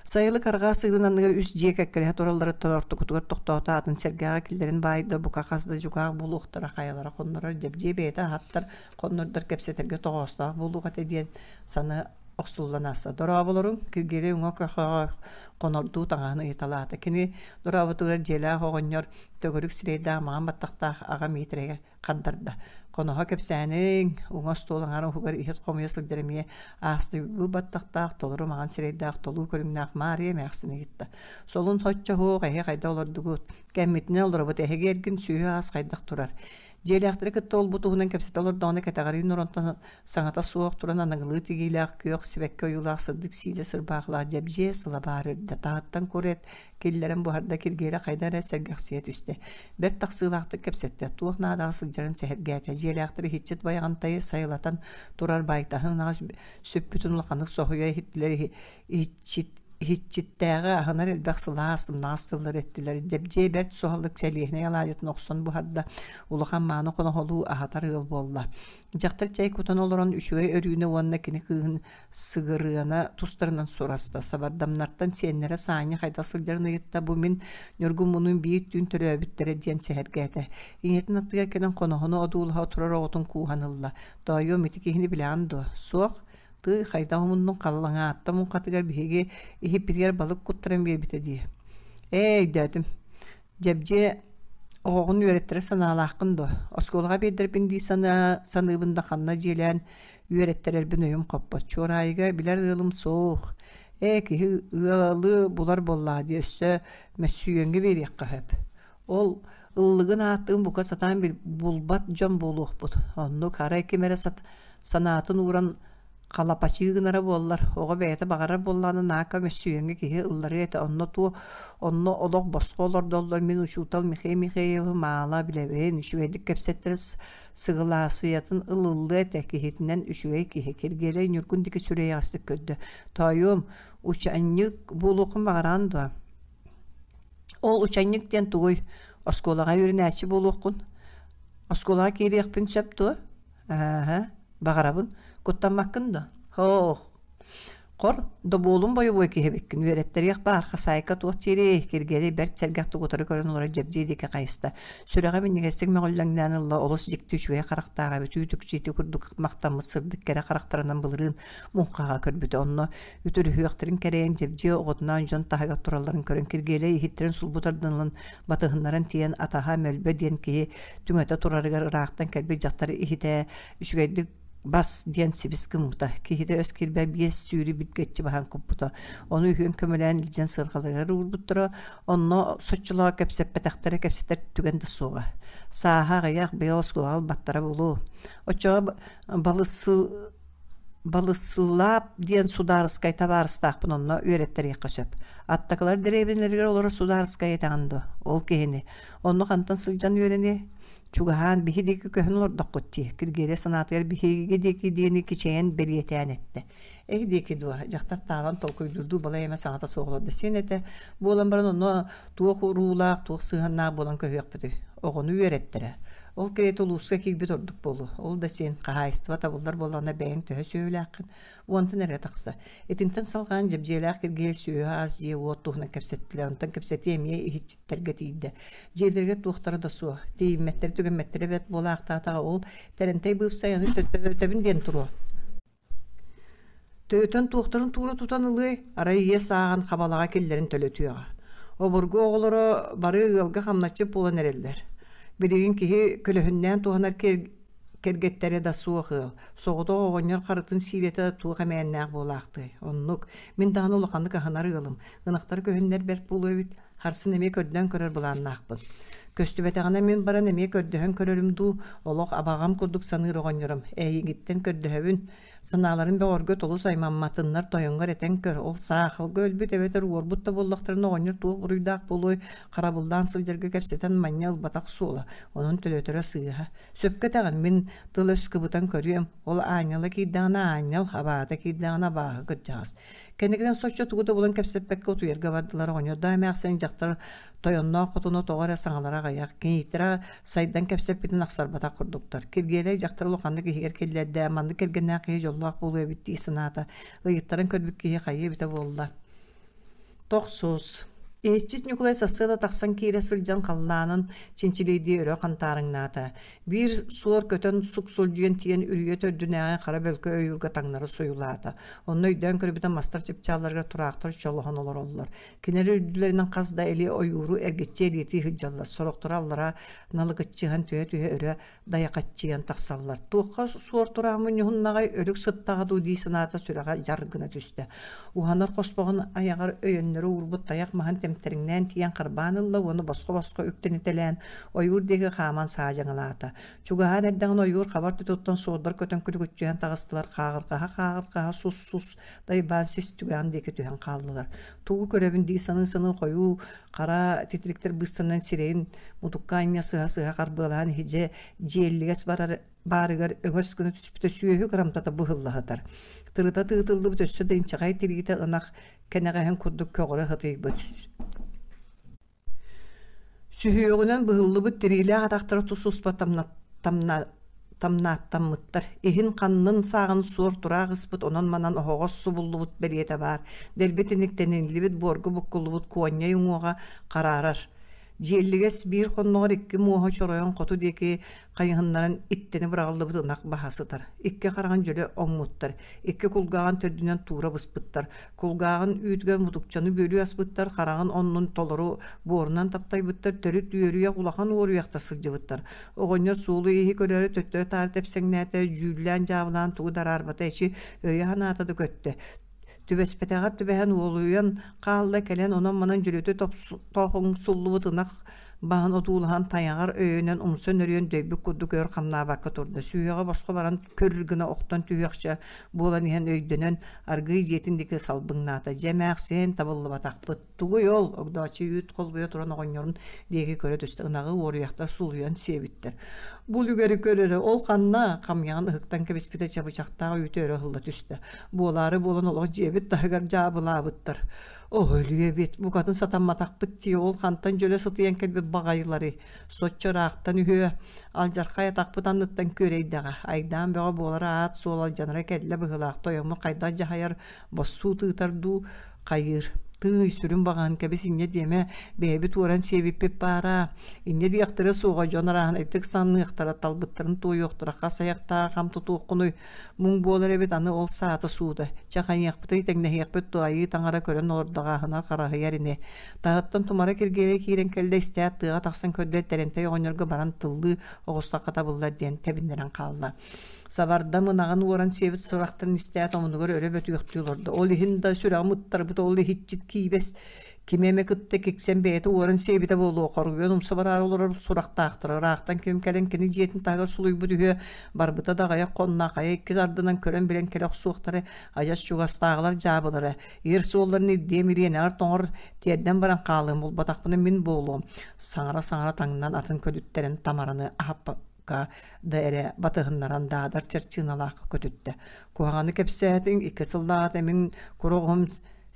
Сайылык арҕаа сыырын анныгар үс дьиэ кэккэлэһэ туралларыттан ортокутугар тохтоото атын сэргэҕэ киллэрин баайда бука хас да дьукаах буолуохтара хайалара хоннорор дьэбдьиэ бэйэтэ аһаттар хоннордор кэпсэтэргэ тоҕоостоох буолуох этэ диэн саныы охсуллан аста. Дорооболоруҥ, Киргиэлэй уҥа көхөҕө хонордуу таҥаһын ыйыталаата. Кини дорообутугар дьиэлээх оҕонньор төгүрүк сирэйдээх маҥан баттахтаах аҕа Миитэрэйгэ хардарда. Хоноһо кэпсээниҥ, уҥа остуол аҥаар уһугар иһит хомуйа сылдьар эмиэ аастыйбыт баттахтаах, толору маҥан сирэйдээх, толуу көрүҥнээх Маарыйа эмээхсин ыйытта. Солун соччо суох, эһи хайда олордугут? Кэммитинэн олоробут, эһиги эргин сүөһү аас хайдах турар? Дьиэлээхтэри кытта ол-бу туһунан кэпсэтэ олордоҕуна кэтэҕэриин оронтон саҥата суох туран аныгылыы тигиилээх күөх сибэкки ойуулаах сырдык сиидэ сырбаахылаах дьэбдьиэ сылабаар үрдэ таһыттан кур эт киллэрэн буһарда Киргиэлэ хайда эрэ сэргэхсийэ түстэ. Бэрт тахсыылаахтык кэпсэттэ, туох наадаҕа сылдьарын сэһэргээтэ. Дьиэлээхтэр иһиччит Байаҕантайы сайылатан турар байтаһын ынаҕа сүппүтүн улаханнык соһуйа иһиттилэр иһиччит иһиччиттээҕи аһынар элбэх сылаас, сымнаҕас тыллары эттилэр. Дьэбдьиэ бэрт суһаллык сэлиэһинэй алаадьытын охсон буһарда, улахан мааны хоноһолуу аһатар ыал буолла. Дьахтар чэй кутан олорон үчүгэй Өрүүнэ уонна кини кыыһын Сыгырыана тустарынан сураста. Сабардамнартан сиэннэрэ Саанньа хайдах сылдьарын ыйытта, бу мин Ньургуммунуун биир түүн төрөөбүттэрэ диэн сэһэргээтэ. Ийэтин аттыгар кэлэн хоноһону одуулаһа турар оҕотун кууһан ылла. Тоойуом, ити киһини билэҕин дуо? Суох. Тыый, хайдах умуннуҥ халлаҥаатта муҥхатыгар биһиги иһиппитигэр балык куттаран биэрбитэ дии. Ээ, өйдөөтүм. Дьэбдьиэ оҕоҕун үөрэттэрэр санаалааххын дуо? Оскуолаҕа биэрдэрбин дии санаа саныыбын да ханна дьиэлээн үөрэттэрэрбин өйүм хоппот. Чуораайыга билэр ыалым суох. Ээ, киһи ыалы булар буоллаҕа дии, өссө мөссүйүөҥҥэ биэриэххэ сөп. Ол ыллыгын ааттыын бука сатаан булбат дьон буолуохпут. Оннук арай ким эрэ санаатын ууран халапачыы гынара буоллар, оҕо бэйэтэ баҕарар буоллаҕына наака мөссүйүөҥҥэ киһи ылларыа этэ. Онно туо онно олох босхо олордоллор мин учуутал Михаил Михеевы маала билэбин, үчүгэйдик кэпсэттэрэ сыгылаасыйатын ылыллыа этэ, киһитинэн үчүгэй киһи. Киргиэлэй Ньургун диэки сүрэйэҕэстик көрдө. Тоойуом, учанньык буолуоххун баҕараҕын дуо? Ол учанньык диэн тугуй? Оскуолаҕа үөрэнээччи буолуоххун? Оскуолаҕа киириэхпин сөп дуо? Ааһа, баҕарабын. Куттаммаккын да? Һоох. Хор, добуолун бойобуой киһи эбиккин, үөрэттэриэх баар, хасаайка туох диирий, Киргиэлэй бэрт сэргэхтик утары көрөн олорор Дьэбдьиэ диэки хайыста. Сүрэҕэ минньигэстик мөҕүллэҥнээн ылла, олус дьикти үчүгэй харахтаах эбит, үүт-үкчү ити курдук махтаммыт сырдык кэрэ харахтарынан былырыын муҥхаҕа көрбүтэ. Онно үтүрүһүөхтэрин кэрэйэн Дьэбдьиэ оҕотунаан дьон таһыгар туралларын көрөн Киргиэлэй иһиттэрин сулбу тардан ылан батыһыннаран тиийэн атаһа Мөлбө диэн киһи түҥэтэ турарыгар ыраахтан кэлбит дьахтар иһитэ үчүгэйдик бас диэн сибис гыммыта. Киһитэ өс киирбэ биэс сүүрү билгэччи баһан куппута. Ону үһүөн көмөлөөн илдьэн сыарҕаларыгар уурбуттара. Онно соччолоох кэпсэппэтэхтэрэ кэпсэтэр түгэн да суоҕа. Сааһа аҕыйах быйыл оскуолаҕа ылбаттара буолуо. Оччоҕо балысы Балысылаап диэн судаарыскай табаарыстаахпын онно үөрэттэриэххэ сөп. Аттакылар дэриэбинэлэригэр олорор судаарыскай этэҕин дуо? Ол киһини. Онно хантан сылдьан үөрэниэй? Чугаһаан биһи диэки көһөн олордоххут дии, Киргиэлэй санаатыгар биһиги диэки диэни кичэйэн бэлиэтээн эттэ. Эһи диэки дуо? Дьахтар таалан толкуйдуурдуу балай эмэ саҥата суох олордо. Син этэ буолан баран онно туох уруулаах, туох сыһыаннаах буолан көһүөхпүтүй? Оҕону үөрэттэрэ. Ол кэриэтэ улууска киирбит ордук буолуо. Ол да син, хаһаайыстыба табыллар буоллаҕына бэйэҥ төһө сүөһүлээххин, уонтан эрэ тахса. Итинтэн салҕаан Дьэбдьиэлээх Киргиэлэй сүөһү-ас, дьиэ-уот туһунан кэпсэттилэр. Онтон кэпсэтии эмиэ иһиччиттэргэ тиийдэ. Дьиэлэригэр туохтара да суох. Тиийиммэттэрэ-түгэммэттэрэ бэрт буолаахтаатаҕа ол Тэрэнтэй быыпсай аны төттөрүтөбүн диэн туруо. Төтөн туохтарын туура тутан ылыай, арай иэс ааҕан хабалаҕа киллэрин төлөтүөҕэ. Обургу оҕолоро бары ыалга хамначчыт буолан эрэллэр. Билигин киһи көлөһүннээн туһанар кэргэттэрэ да суох ыал. Соҕотох оҕонньор харытын сиилэтэ туох эмээннээх буолаахтыай. Оннук. Мин даҕаны улаханнык аһынар ыалым. Ынахтар көһүннэр бэрт буолуо эбит. Харсын эмиэ көрдөөн көрөр былааннаахпын. Көстүбэтэҕинэ мин баран эмиэ көрдөһөн көрөрүм дуу, олох абаҕам курдук саныыр оҕонньорум. Эйигиттэн көрдөһөбүн, Санааларын бөҕөргө толус аймамматыннар тойоҥҥор этэн көр, ол саахалга өлбүт эбэтэр уорбут да буоллахтарына оҕонньор туох буруйдаах буолуой, харабыллаан сылдьарга кэпсэтэн манньа ылбатах суола, онон төлөтөрө сыыһа. Сөпкө этэҕин, мин тыл-өс кыбытан көрүөм, ол аанньала киирдэҕинэ аанньал, абаата киирдэҕинэ абааһы кырдьаҕас. Кэнникинэн соччо тугу да булан кэпсэппэккэ утуйарга бардылар оҕонньордоох эмээхсин дьахтар Тойонноох хотуна тоҕо эрэ саҥалара аҕыйах, кинииттэрэ сайдан кэпсэппитин ахсарбатах курдуктар. Киргиэлэй дьахтар улаханнык иһигэр киллэрдэ, маннык кэргэннээх киһи дьоллоох буолуо эбит дии санаата. Ыйыттаран көрбүт киһи хайыы эбитэ буолла. Тохсус. Иһиччит Ньукулай сарсыарда тахсан киирэ сылдьан халлаанын чинчилиирдии өрө хантаарыҥнаата. Биир суор көтөн суксулдьуйан тиийэн үрүйэ төрдүнээҕи хара бөлкөй ойуурга таҥнары суйулаата. Онно өйдөөн көрбүтэ мастар чыпчаалларыгар тураахтар чолоһон олороллор. Кинилэр үрдүлэринэн хас да эли ойууру эргиччи элиэтии сылдьаллар, сорохторо аллара налыгыччыһан түһэ-түһэ өрө дайахаччыйан тахсаллар. Туохха суор турааммын ньуһуннаҕай, өлүк сыттаҕа дуу дии санаата сүрэҕэ дьар гына түстэ. Уһанар хоспоҕун айаҕар өйөннөрө уурбут тайах маһын тэмтэриҥнээн тиийэн харбаан ылла уонна босхо-босхо үктэнитэлээн ойуур диэки хааман саадьаҥалаата. Чугаһаан эрдэҕинэ ойуур хабар түтүттэн суордар көтөн күлүгүччүһэн таҕыстылар, хааҕырҕаһа-хааҕырҕаһа сус-сус дайбаан сис түгэҕин диэки түһэн хааллылар. Тугу көрөбүн дии саныы-саныы хойуу хара титириктэр быыстарынан сирэйин мутукка анньа сыһа-сыһа харбыалаан иһидьэ дьиэллигэс барар баарыгар өҥөс гына түспүтэ сүөһү кырамтата быһылла сытар. Тырыта тыытыллыбыт өссө да инчэҕэй тириитэ ынах кэнэҕэһин курдук көҕөрө сытыйбыт. Сүһүөҕүнэн быһыллыбыт тириилээх атахтара тус-туспа тамнааттаммыттар, иһин ханнын сааҕын суор тураах ыспыт онон-манан оһоҕос субуллубут бэлиэтэ баар, дэлби тиниктэниллибит буорга буккуллубут куонньай уҥуоҕа хараарар. Дьиэллигэс биир хонноҕор икки муоһа чоройон хоту диэки хайыһыннаран иттэни быраҕыллыбыт ынах баһа сытар. Икки хараҕын дьөлө оҥмуттар, икки кулгааҕын төрдүнэн туура быспыттар. Кулгааҕын үүтүгэр мутукчаны бүөлүү аспыттар, хараҕын оннун толору буорунан таптайбыттар, төрүт үөрүйэх улахан уоруйахтар сылдьыбыттар. Оҕонньор суолу-ииһи көрөөрү төттөрү-таары тэпсэҥнээтэ, дьүүллээн-дьаабылаан тугу да араарбата, эчи өйө-санаата да көттө. Түбэспэтэҕэр түбэһэн уолуйан хаалла, кэлэн онон-манан дьөлүтэ тоһуҥсуллубут ынах баһын отуулаһан тайаҕар өйөнөн умса нөрүйэн дөйбүт курдук өр хамнаабакка турда. Сүһүөҕэ босхо баран көрөр гына охтон түһүөхчэ буолан иһэн өйдөнөн аргыый дьиэтин диэки салбыҥнаата. Дьэ эмээхсин табыллыбатахпыт. Тугуй ол? Огдооччу үүт холбуйа туран оҕонньорун диэки көрө түстэ. Ынаҕы уоруйахтар сулуйан сиэбиттэр. Бу үлүгэри көр эрэ, ол ханна? Хамыйаҕын ыһыктан кэбиспитэ чабычахтаах үүтэ өрө ыһылла түстэ. Буолаары буолан олох дьиэбит таһыгар дьаабылаабыттар. Оо, өлүө эбит, букатын сатамматахпыт дии, ол хантан дьөлө сытыйан кэлбит баҕайыларый? Соччо ыраахтан үһүө, алдьархай атахпыт анныттан күөрэйдэҕэ, айдаан бөҕө буолара аат-суол алдьанара кэллэ быһыылаах, тойоммут хайдах дьаһайар, боссуу тыытар дуу, хайыыр. Тыый, сүрүн баҕаһын кэбис инньэ диэмэ, бэйэбит уоран сиэбиппит баараа. Инньэ диэхтэрэ суоҕа, дьон арааһынайдык санныахтара, талбыттарын туойуохтара, хас айахтаах хам тутуоххунуй, Муҥ буолар эбит аны ол саата суута. Чэ хайыахпытый тэҥнэһиэхпит дуо айыы таҥара көрөн олордоҕааһына хараһыйар ини. Таһыттан тумара Киргиэлэй киирэн кэллэ истээт тыаҕа тахсан көрдө Тэрэнтэй оҕонньорго баран тыллыы оҕустахха табыллар диэн тэбиннэрэн хаалла. Сабардам ынаҕын уоран сиэбит сурахтан истээт омунугар өрө бөтүөхтүү олордо. Ол иһин да сүрэҕим ыттарбыт ол иһиччит киибэс Кими эмэ кытта киксэн бэйэтэ уоран сиэбитэ буолуо, хоруйан умса бараары олорор сурахтаахтара ыраахтан ким кэлэн кини дьиэтин таһыгар сулуйбут үһүө, барбыта да аҕыйах хонно хайа иккис ардынан көрөн-билэн кэлэ охсуохтара, адьас чугастааҕылар дьаабылара, ир суолларын ирдиэм ириэнэҕэр тоҥор тиэрдэн баран хаалыам булбатахпына мин буолуом, саҥара-саҥара таҥнан атын көлүттэрэн Тамараны аһаппакка да эрэ батыһыннаран даадар чарчыыналаахха көтүттэ. Куһаҕаны кэпсээтиҥ, икки сыллааҕыта мин куруоҕум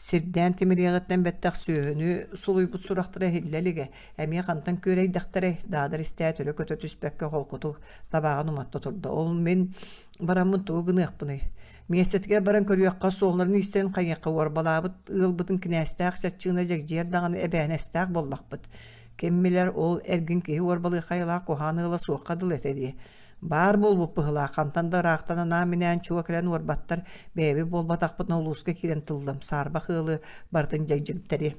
Сирдээн тимириэҕиттэн бэттэх сүөһүнү сулуйбут сурахтара иһиллэ илигэ, эмиэ хантан күөрэйдэхтэрэй, Даадар истээт өрө көтө түспэккэ холкутук табааҕын уматта турда. Ол мин бараммын тугу гыныахпыный? Миэстэтигэр баран көрүөххэ, суолларын-иистэрин хайыахха уорбалаабыт ыалбытын кинээстээх чаччыына дьэгдьийэр даҕаны эбээһинэстээх буоллахпыт. Ким билэр, ол эргин киһи уорбалыахха айылаах куһаҕан ыала суохха дылы этэ дии. Баар буолбут быһыылаах, хантан да ыраахтан анаан-минээн чуо кэлэн уорбаттар, бэйэбит буолбатахпытына улууска киирэн тыллым, саарбах ыалы барытын дьэгдьигтэри.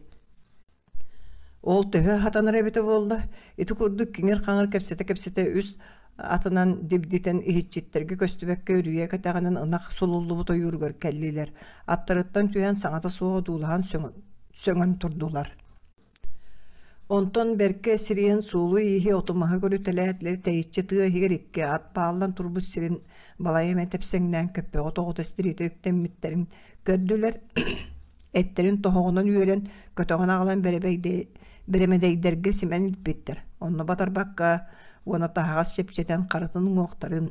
Ол төһө хатанар эбитэ буолла, ити курдук киҥир-хаҥыр кэпсэтэ-кэпсэтэ үс атынан дибдитэн иһиччиттэргэ көстүбэккэ үрүйэ кэтэҕинэн ынах сулуллубут ойууругар кэллилэр. Аттарыттан түһэн саҥата суох одуулаһан сөҥөн турдулар. Онтон бэркэ сирийэн суолу-ииһи оту-маһы көрүтэлээтилэр, тэйиччи тыа иһигэр икки ат бааллан турбут сирин балай эмэ тэпсэҥнээн көппөҕө тоҕута истириитэ үктэммиттэрин көрдүлэр. Эттэрин тоһоҕонон үөрэн, көтөҕөн аҕалан бэрэмэдэйдэргэ симэн илпиттэр. Онно батарбакка уонна таһаҕас чэпчэтэн харытын уҥуохтарын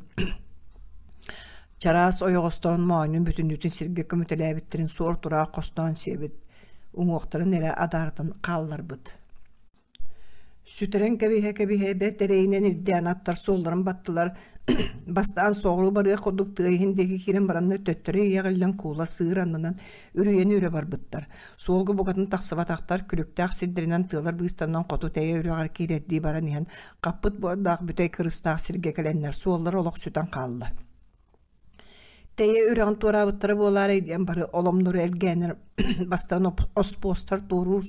чараас ойоҕосторун моонньун бүтүннүүтүн сиргэ көмүтэлээбиттэрин суор-тураах хостоон сиэбит, уҥуохтарын эрэ адаарытан хаалларбыт. Сүтэрэн кэбиһэ-кэбиһэ бэрт эрэйинэн ирдээн аттар суолларын баттылар, бастаан соҕуруу барыах курдук тыа иһин диэки киирэн бараннар төттөрү иэҕиллэн куула сыыр аннынан үрүйэни үрэ барбыттар. Суолга букатын тахсыбатахтар, күлүктээх сирдэринэн тыалар быыстарынан хоту тэйэ үрэҕэр киирэрдии баран иһэн хаппыт буордаах бүтэй кырыстаах сиргэ кэлэннэр суоллара олох сүтэн хаалла. Тэйэ үрэҕин туораабыттара буолаарай диэн бары оломнору элгээннэр бастарын оспуостар туоруур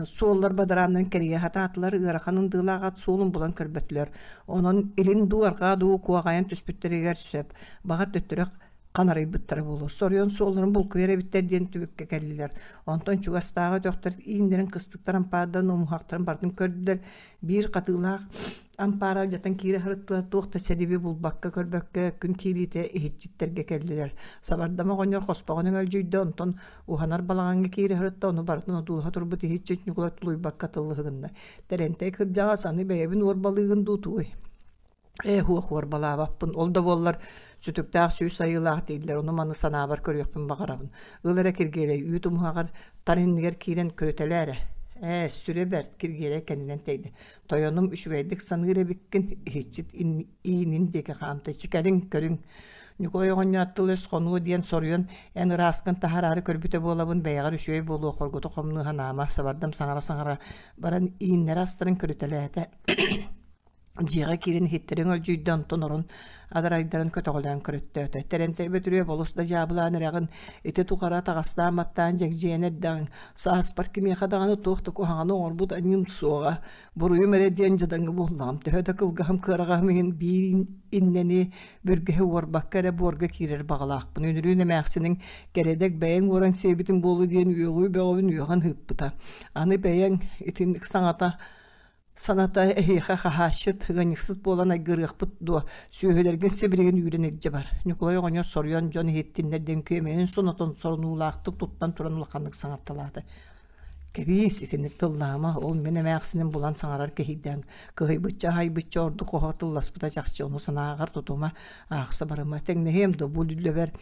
суоллар бадарааннарын кэрийэ сатаатылар, ыарахан ындыылаах ат суолун булан көрбөтүлэр. Онон илин дуу, арҕаа дуу куоҕайан түспүттэригэр сөп, баҕар төттөрү ханарыйбыттара буолуо. Соруйан суолларын булкуйар эбиттэр диэн түбүккэ кэллилэр. Онтон чугастааҕы өтөхтөр ииннэрин кыстыктар ампаардан умуһахтарын барытын көрдүлэр. Биир хатыылаах ампаара алдьатан киирэ сырыттылар, туох да сэдиби булбакка көрбөккө күн киириитэ иһиччиттэргэ кэллилэр. Сабардама оҕонньор хоспоҕун өҥөлдьүйдэ, онтон уһанар балаҕаҥҥа киирэ сырытта, ону барытын одуулаһа турбут иһиччит Ньукулай тулуйбакка тыллыһыгынна. Тэрэнтэй кырдьаҕас, аны бэйэбин уорбалыыгын дуу тугуй? Ээ, уох уорбалаабаппын, ол да буоллар сүтүктээх сүүс айыылаах дииллэр, ону-маны санаабар көрүөхпүн баҕарабын. Ыл эрэ Киргиэлэй үүт умуһаҕар тар иннигэр киирэн көрүтэлээ эрэ. Ээ, сүрэ бэрт, Киргиэлэй кэннинэн тэйдэ. Тойонум үчүгэйдик саныыр эбиккин, иһиччит иинин диэки хаамта. Чикэриҥ, көрүҥ. Ньукулай оҕонньор тыл-өс хонуо диэн соруйан, эн ырааскын таһараары көрбүтэ буолабын, бэйэҕэр үчүгэй буолуо, хоргуту хомнуу санаама, сабардам саҥара-саҥара баран ииннэрэ астарын көрүтэлээтэ. Дьиэҕэ киирэн иһиттэрин өлдьүйдэ, онтон орон адарайдарын көтөҕөлөөн көрөттөөтө. Тэрэнтэй Бөтүрүөп олус да дьаабылаан эрэҕин, ити тухары атаҕастаан-баттаан дьэгдьийэн эрдэҕиҥ. Сааспар кимиэхэ даҕаны туох да куһаҕаны оҥорбут аньыым суоҕа. Буруйум эрэ диэн дьадаҥы буоллаҕым. Төһө да кылгаһым кыараҕаһым иһин биир иннэни бүргэһи уорбакка эрэ буорга киирэр баҕалаахпын. Үнүрүүн эмээхсиниҥ кэрэдэк бэйэҥ уоран сиэбитиҥ буолуо диэн үөҕүү бөҕөбүн үөҕэн ыыппыта. Аны бэйэҥ итинник саҥата Саната эһиэхэ хаһааччыт, ыанньыксыт буолан айгырыахпыт дуо, сүөһүлэргин сибилигин үүрэн илдьэ бар. Ньукулай оҕонньор соруйан дьон иһиттиннэр диэн күөмэйин сонотон сорунуулаахтык туттан туран улаханнык саҥарталаата. Кэбиис, итинник тыллаама, ол мин эмээхсиним булан саҥарар киһийдээн, кыһыйбычча-аһайбычча ордук оһо тылласпыта чахчы, ону санааҕар тутума, аахса барыма, тэҥнэһиэм да бу үллэбэр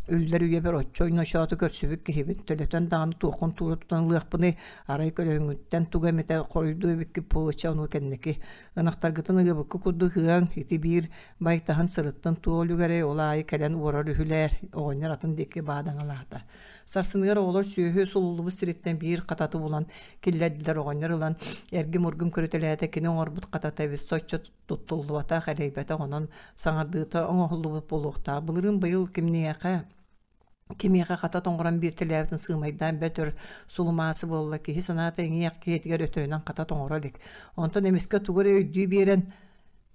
үллэр үйэбэр оччо ойночооту көрсүбүт киһибин, төлөтөн даҕаны туоххун туура тутан ылыахпыный, Арай көлөһүҥҥүттэн тугу эмэтэ хоруйдуо эбиккит буолуочча ону кэнники ынахтаргытын ыгыбыкка курдук ыаҥ, ити биир байтаһын сырыттын туох үлүгэрэй ол аайы кэлэн уорар үһүлээр, оҕонньор атын диэки баадаҥалаата. Сарсыныгар оҕолор сүөһү сулуллубут сириттэн биир хататы булан киллэрдилэр оҕонньор ылан эргим-ургум көрүтэлээтэ кини оҥорбут хатата эбит соччо туттуллубатах элэйбэтэх онон саҥардыыта оҥоһуллубут буолуохтаах былырыын быйыл кимниэхэ Кимиэхэ хата тоҥорон биэртэлээбитин сыымайдаан бэрт өр сулумаасы буолла, киһи санаата иҥиэх киһитигэр өтөрүнэн хата тоҥоро илик. Онтон эмискэ тугу эрэ өйдүү биэрэн,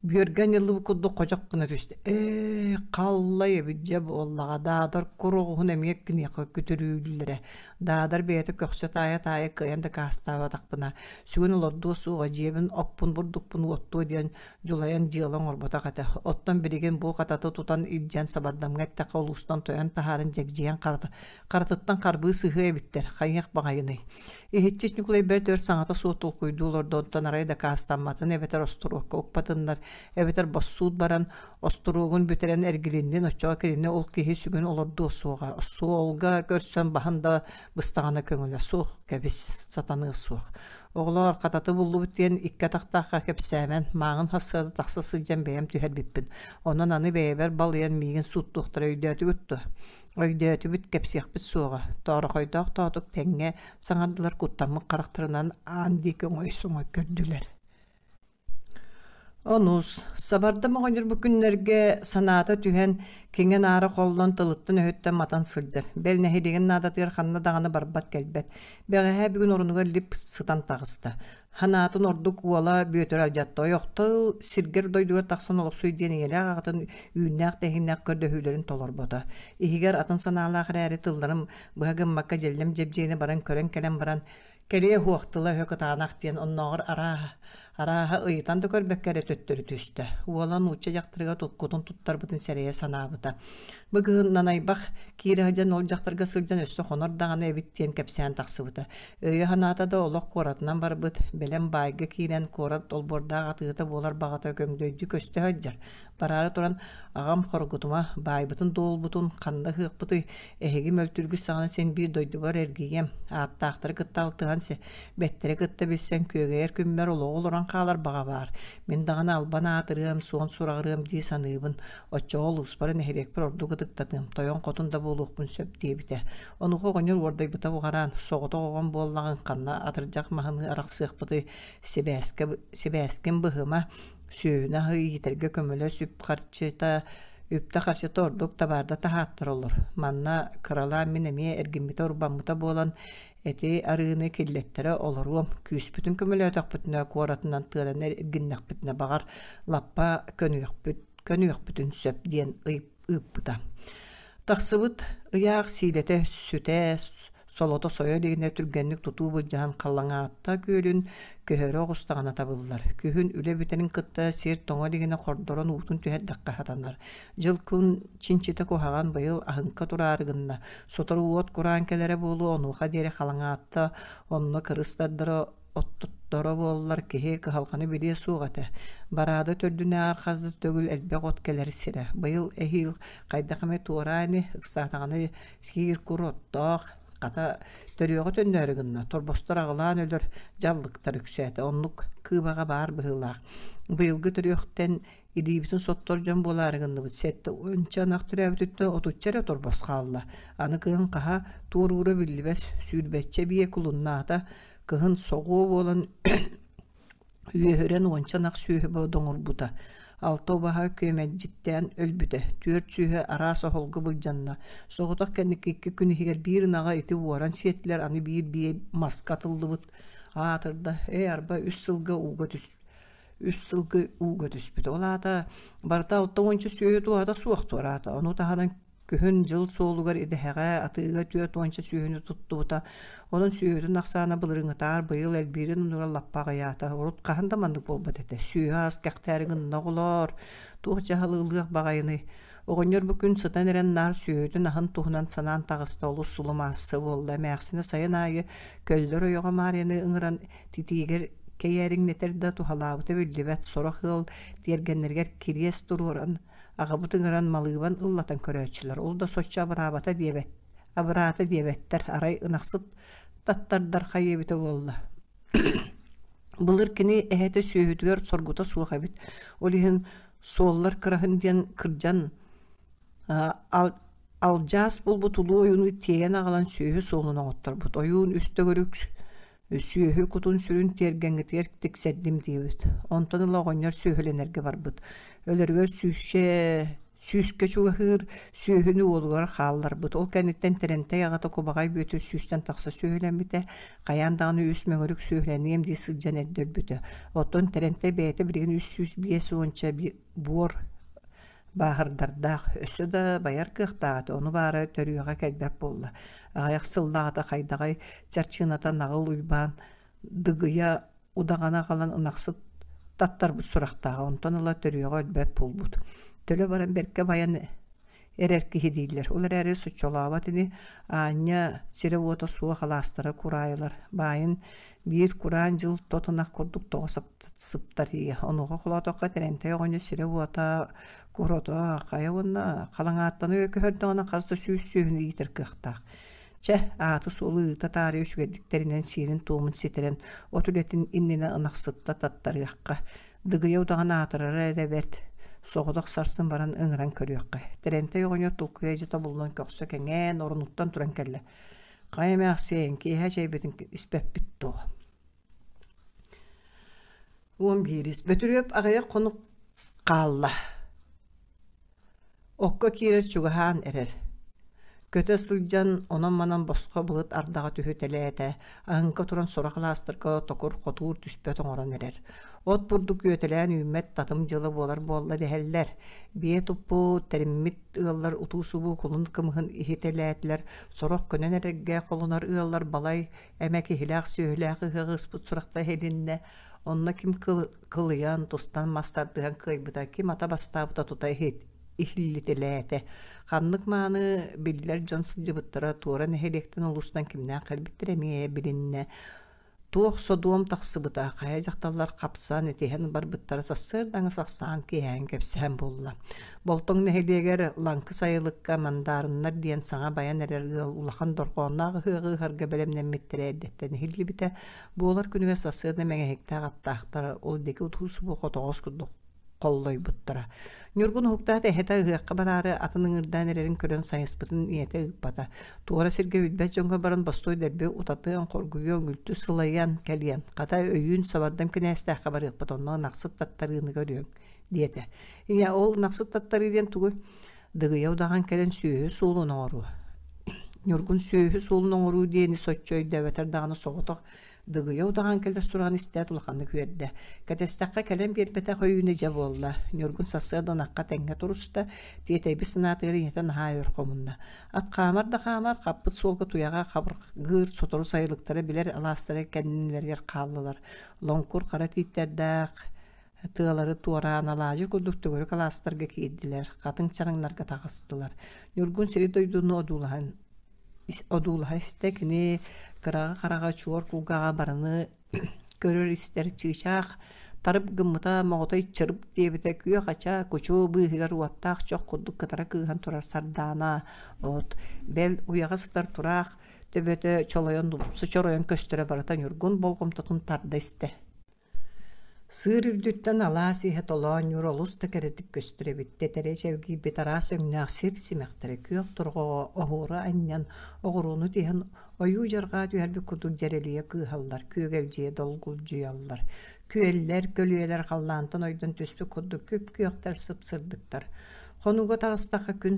бүөргэ анньыллыбыт курдук ходьох гына түстэ. Ээ, халлай эбит дьэ буоллаҕа, Даадар кур оҕуһун эмиэ киниэхэ күтүрүүллэрэ. Даадар бэйэтэ көхсө таайа-таайа кыайан дакаастаабатахпына, сүгүн олордуо суоҕа, дьиэбин оппун бурдукпун уоттуо диэн дьулайан дьыала оҥорботох этэ. Оттон билигин бу хататы тутан илдьэн сабардамҥа эттэххэ улуустан тойон таһааран дьэгдьийэн харатыттан харбыы сыһыа эбиттэр, хайыах баҕайыный. Иһиччи Ньукулай бэрт өр саҥата суох толкуйдуу олордо, онтон арай дакаастамматын эбэтэр остуруокка укпатыннар, эбэтэр боссуут баран остуруогун бүтэрэн эргилиннин, оччоҕо кинини ол киһи сүгүн олордуо суоҕа. Суолга көрсөн баһын да быстаҕына көҥүлэ суох, кэбис, сатаныа суох. Оҕолоор, хататы буллубут диэн икки атахтаахха кэпсээмэн, мааҕын хассыада тахса сылдьан бэйэм түһэрбиппин. Онон аны бэйэбэр балыйан миигин сууттуохтара өйдөөтүгүт дуо? Өйдөөтүбүт, кэпсиэхпит суоҕа. Тоорохойдоох тоотук тэҥҥэ саҥардылар куттаммыт харахтарынан аан диэки оҥой-соҥой көрдүлэр. Онус, сабардам оҕонньор бу күннэргэ санаата түһэн, киҥэ-наара холлон тылыттан-өһүттэн матан сылдьар. Бэл нэһилиэгин наадатыгар ханна даҕаны барбат-кэлбэт. Бэҕэһээ бүгүн орунугар лип сытан таҕыста. Санаатын ордук уола Бүөтүр алдьатта. Ойохтол сиргэр-дойдугар тахсан олохсуй диэн ийэлээх аҕатын үүннээх-тэһииннээх көрдөһүүлэрин толорбото. Иһигэр атын санаалаах эрээри тылларын быһа гыммакка дьэллэм дьэбдьиэни баран көрөн кэлэн баран, Кэлиэ суох тыла-өһө кытаанах диэн оннооҕор арааһа, арааһа ыйытан да көрбөккө эрэ төттөрү түстэ. Уола нуучча дьахтарыгар туккутун туттарбытын сэрэйэ санаабыта. Бу кыһын нанайбах киирэ сылдьан ол дьахтарга сылдьан өссө хонор даҕаны эбит диэн кэпсээн тахсыбыта. Өйө-санаата да олох куоратынан барбыт, бэлэм баайга киирэн куорат олбуордаах атыыта буолар баҕата көҥдөйдүү көстө сылдьар. Бараары туран аҕам хоргутума, баайбытын-дуолбутун ханна ыһыахпытый, эһиги мөлтүүргүт саҕана син биир дойдубар эргийиэм, ааттаахтары кытта алтыһан бэттэри кытта билсэн күөгэйэр күммэр олоҕу олорон хаалар баҕа баар. Мин даҕаны албан аатырыам, суон сураҕырыам дии саныыбын. Оччоҕо улууспар, нэһилиэкпэр ордук ытыктатыам, тойон-хотун да буолуохпун сөп диэбитэ. Онуоха оҕонньор уордайбыта уҕараан, соҕотох оҕом буоллаҕыҥ ханна атырдьах маһыныы арахсыахпытый, сибээскэ, сибээскин быһыма, сүөһүнү аһы иитэргэ көмөлөс үп-харчыта үптэ-харчыта ордук табаарда таһааттара олор. Манна кыралаан мин эмиэ эргиммитэ-урбаммыта буолан эти арыыны киллэттэрэ олоруом. Күүспүтүн көмөлөөтөхпүтүнэ куоратынан тыанан эргиннэхпитинэ баҕар лаппа көнүөхпүт көнүөхпүтүн сөп диэн ыыппыта. Тахсыбыт ыйаах сиилэтэ сүтэ солото сойо илигинэ түргэнник тутуу былдьаһан Халлаҥаатта күөлүн көһөрө оҕустаҕына табыллар. Күһүн үлэ бүтэрин кытта сир тоҥо илигинэ хордорон уутун түһэрдэххэ сатанар. Дьыл-күн чинчитэ куһаҕан быйыл аһыҥка тураары гынна. Сотору уот кураан кэлэрэ буолуо, онуоха диэри Халаҥаатта онно кырыс тардара оттотторо буоллар киһи кыһалҕаны билиэ суох этэ. Бараада төрдүнээҕэр хас да төгүл элбэх от кэлэр сирэ. Быйыл эһиил хайдах эмэ туораа ини, ыксаатаҕына сиир кур оттоох, хата төрүөҕү төннөөрү гынна, торбостор аҕылаан өлөр дьаллыктар үксээтэ. Оннук кыыбаҕа баар быһыылаах. Быйылгы төрүөхтэн Илиибитин соттор дьон буолаары гынныбыт. 70 ынах төрөөбүтүттэн отучча эрэ торбос хаалла. Аны кыһын хаһа туоруура биллибэт сүүрбэччэ биэ кулуннаата. Кыһын соҕуо буолан үөһүрэн уонча ынах сүөһү бодоҥурбута. Алта убаһа күөмэлдьиттээн өлбүтэ. Түөрт сүөһү араас оһолго былдьанна. Соҕотох кэнники икки күн иһигэр биир ынаҕа ити уоран сиэтилэр, аны биир биэ маска атыллыбыт. Аатырда, ээ арба үс сылга ууга түс үс сылгы ууга түспүт. Ол аата барыта алта уонча сүөһү туоһата суох туораата. Ону таһынан күһүн дьыл суолугар идэһэҕэ атыыга түөрт уонча сүөһүнү туттубута. Онон сүөһүтүн ахсаана былырыыҥҥытааҕар быйыл элбиирин оннугар лаппа аҕыйаата. Урут хаһан да маннык буолбат этэ. Сүөһү аас кэхтээри гынна оҕолоор, туох дьаһалы ылыах баҕайыный? Оҕонньор бу күн сытан эрэн наар сүөһүтүн аһын туһунан санаан таҕыста олус сулумаассы буолла. Эмээхсинэ сайын аайы көллөр ойоҕо Маарыйаны ыҥыран титиигэр кэйээриҥнэтэр да туһалаабыта биллибэт сорох ыал тиэргэннэригэр кириэс туруоран аҕабыт ыҥыран малыыбан ыллатан көрөөччүлэр ол да соччо абыраабата диэбэт абыраата диэбэттэр арай ынахсыт таттардар хайа эбитэ буолла былыр кини эһэтэ сүөһүтүгэр соргута суох эбит ол иһин суоллар кыраһын диэн кырдьан Алдьаас булбут улуу ойууну тиэйэн аҕалан сүөһү суолун оҥотторбут. Ойуун үс төгүрүк сүөһү кутун-сүрүн тиэргэҥҥитигэр тиксэрдим диэбит. Онтон ыла оҕонньор сүөһүлэнэргэ барбыт. Өлөрүгэр сүүсчэ сүүскэ чугаһыыр сүөһүнү уолугар хаалларбыт. Ол кэнниттэн Тэрэнтэй аҕата Кубаҕай Бүөтүр сүүстэн тахса сүөһүлэммитэ. Хайаан даҕаны үс мөҥүрүк сүөһүлэниэм дии сылдьан эрдэ өлбүтэ. Оттон Тэрэнтэй бэйэтэ билигин үс сүүс биэс уонча буор бааһырдардаах, өссө да байар кыахтаах этэ, ону баара төрүөҕэ кэлбэт буолла. Аҕыйах сыллааҕыта хайдаҕай чарчыыната Наҕыл Уйбаан Дыгыйа удаҕаны аҕалан ынахсыт таттарбыт сурахтааҕа, онтон ыла төрүөҕэ өлбөт буолбут. Төлө баран бэркэ байан эрэр киһи дииллэр. Ол эрээри соччолообот ини, аанньа сирэ-уота суох алаастара кураайылар. Баайын биир кураан дьыл тот ынах курдук тоҕо сыптарыйа. Онуоха холоотоххо Тэрэнтэй оҕонньор сирэ-уота, курото, хайа уонна халаҥааттаны көһөрдөҕүнэ хас да сүүс сүөһүнү иитэр кыахтаах. Чэ, ааты-суолу ыыта таарыйа үчүгэйдик тэринэн сиэрин-туомун ситэрэн, от үлэтин иннинэ ынахсытта таттарыахха. Дыгыйа удаҕан аатырара эрэ бэрт. Соҕотох сарсын баран ыҥыран көрүөххэ. Тэрэнтэй оҕонньор толкуйа дьэ тобуллан көхсө кэҥээн, орунуттан туран кэллэ. Хайа эмээхсиэн, киэһэ чэйбитин испэппит дуо? Уон биирис. Бөтүрүөп аҕыйах хонук хаалла. Окко киирэр чугаһаан эрэр. Көтө сылдьан онон-манан босхо былыт ардаҕа түһүтэлээтэ, аһыҥка туран сорох алаастарга токур хотуур түспэт оҥорон эрэр. От бурдук үөтэлээн үүммэт татым дьыла буолар буолла дэһэллэр. Биэ туппут, тэриммит ыаллар утуу-субуу кулун кымыһын иһитэлээтилэр, сорох көнөн эрэргэ холонор ыаллар балай эмэ киһилээх сүөһүлээх ыһыаҕы ыспыт сурахта иһилиннэ. Онно ким кылыйан, тустан мас тардыһан кыайбыта, ким ата бастаабыта тута иһит иһиллитэлээтэ. Ханнык мааны биллэр дьон сылдьыбыттара туора нэһилиэктэн улуустан кимнээх кэлбиттэрэ эмиэ билиннэ. Туох содуом тахсыбыта, хайа дьахталлар хапсан, этиһэн барбыттара сарсыардаҥы сахсаан киэһээн кэпсээн буолла. Болтоҥ нэһилиэгэр Лаҥкы сайылыкка Мандаарыннар диэн саҥа байан эрэр ыал улахан дорҕоонноох ыһыаҕы ыһарга бэлэмнэммиттэрэ эрдэттэн иһиллибитэ. Буолар күнүгэр сарсыарда мэҥэһиктээх аттаахтара ол диэки утуу-субуу хотоҕос курдук холлойбуттара. Ньургун уһуктаат эһэтэ ыһыахха бараары атын ыҥырдаан эрэрин көрөн сайыспытын ийэтэ ыыппата. Туора сиргэ билбэт дьоҥҥо баран бостуой дэлби утатыан, хоргуйуон, үлтү сылайан кэлиэн, хата өйүүн сабардам кинээстээххэ барыахпыт, онно ынахсыт таттарыыны көрүөҥ диэтэ. Ийэ ол ынахсыт таттарыы диэн тугуй? Дыгыйа удаҕан кэлэн сүөһү суолун оҥоруо. Ньургун сүөһү суолун оҥоруу диэни соччо өйдөөбөтөр даҕаны соҕотох Дыгыйа удаҕан кэлэр сураҕын истээт улаханнык үөрдэ. Кэтэстэххэ кэлэн биэрбэтэх өйүүнэ дьэ буолла. Ньургун сарсыарда ынахха тэҥҥэ туруста, тиэтэйбит санаатыгар ийэтэ наһаа өр хомунна. Ат хаамар да хаамар, хаппыт суолга туйаҕа хабыргыыр сотору сайылыктара билэр алаастара кэннилэригэр хааллылар. Лоҥкур хара тииттэрдээх тыалары туораан алаадьы курдук төгүрүк алаастарга киирдилэр, хатыҥ чараҥнарга таҕыстылар. Ньургун сири-дойдуну одуулаһан одуулаһа истэ, кини кыраҕы хараҕа чуор кулгааҕа барыны көрөр-истэр чыычаах тарып гыммыта моҕотой чырып диэбитэ күөх ача кучу быыһыгар уоттаах чох курдук кытара кыыһан турар сардаана от бэл уйаҕа сытар тураах төбөтө чолойон дулупсу чоройон көстөрө барыта Ньургун болҕомтотун тарда истэ. Сыыр үрдүттэн алаас иһэ толоон ньуур олус да кэрэтик көстөр эбит. Тэтэрэ чэлгийбит араас өҥнөөх сир симэхтэрэ күөх торҕоҕо оһуора анньан, оҕуруону тиһэн ойуу-дьарҕаа түһэрбит курдук дьэрэлийэ кыыһаллар, күөгэлдьийэ долгулдьуйаллар. Күөллэр, көлүйэлэр халлаантан ойдон түспүт курдук күп-күөхтэр сып-сырдыктар. Хонууга таҕыстахха күн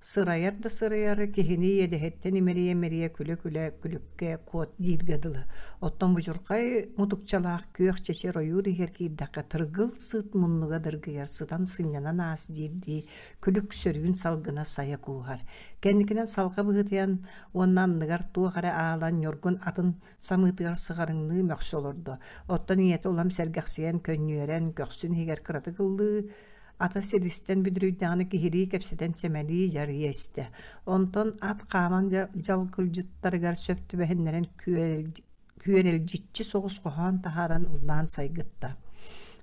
Сырайар да сырайары киһини иэдэһиттэн имэрийэ-имэрийэ күлэ-күлэ күлүккэ куот дииргэ дылы. Оттон будьурхай мутукчалаах күөх чэчир ойуур иһэр киирдэххэ тыргыл сыт муннуга дыргыйар сытан сынньанан аас диирдии күлүк сөрүүн салгына сайа кууһар. Кэнникинэн салҕа быһыытыйан уонна анныгар туох эрэ аалан Ньургун атын самыытыгар сыҕарыҥныы мөхсө олордо. Оттон ийэтэ улам сэргэхсийэн, көнньүөрэн, көхсүн иһигэр кыратык ыллыы Ата силистэн бүдүрүйдэҕинэ киһилии кэпсэтэн сэмэлии дьарыйа истэ. Онтон ат хааман дьалгылдьыттарыгар сөп түбэһиннэрэн күөрэлдьиччи соҕус хоһоон таһааран ыллаан сайгытта.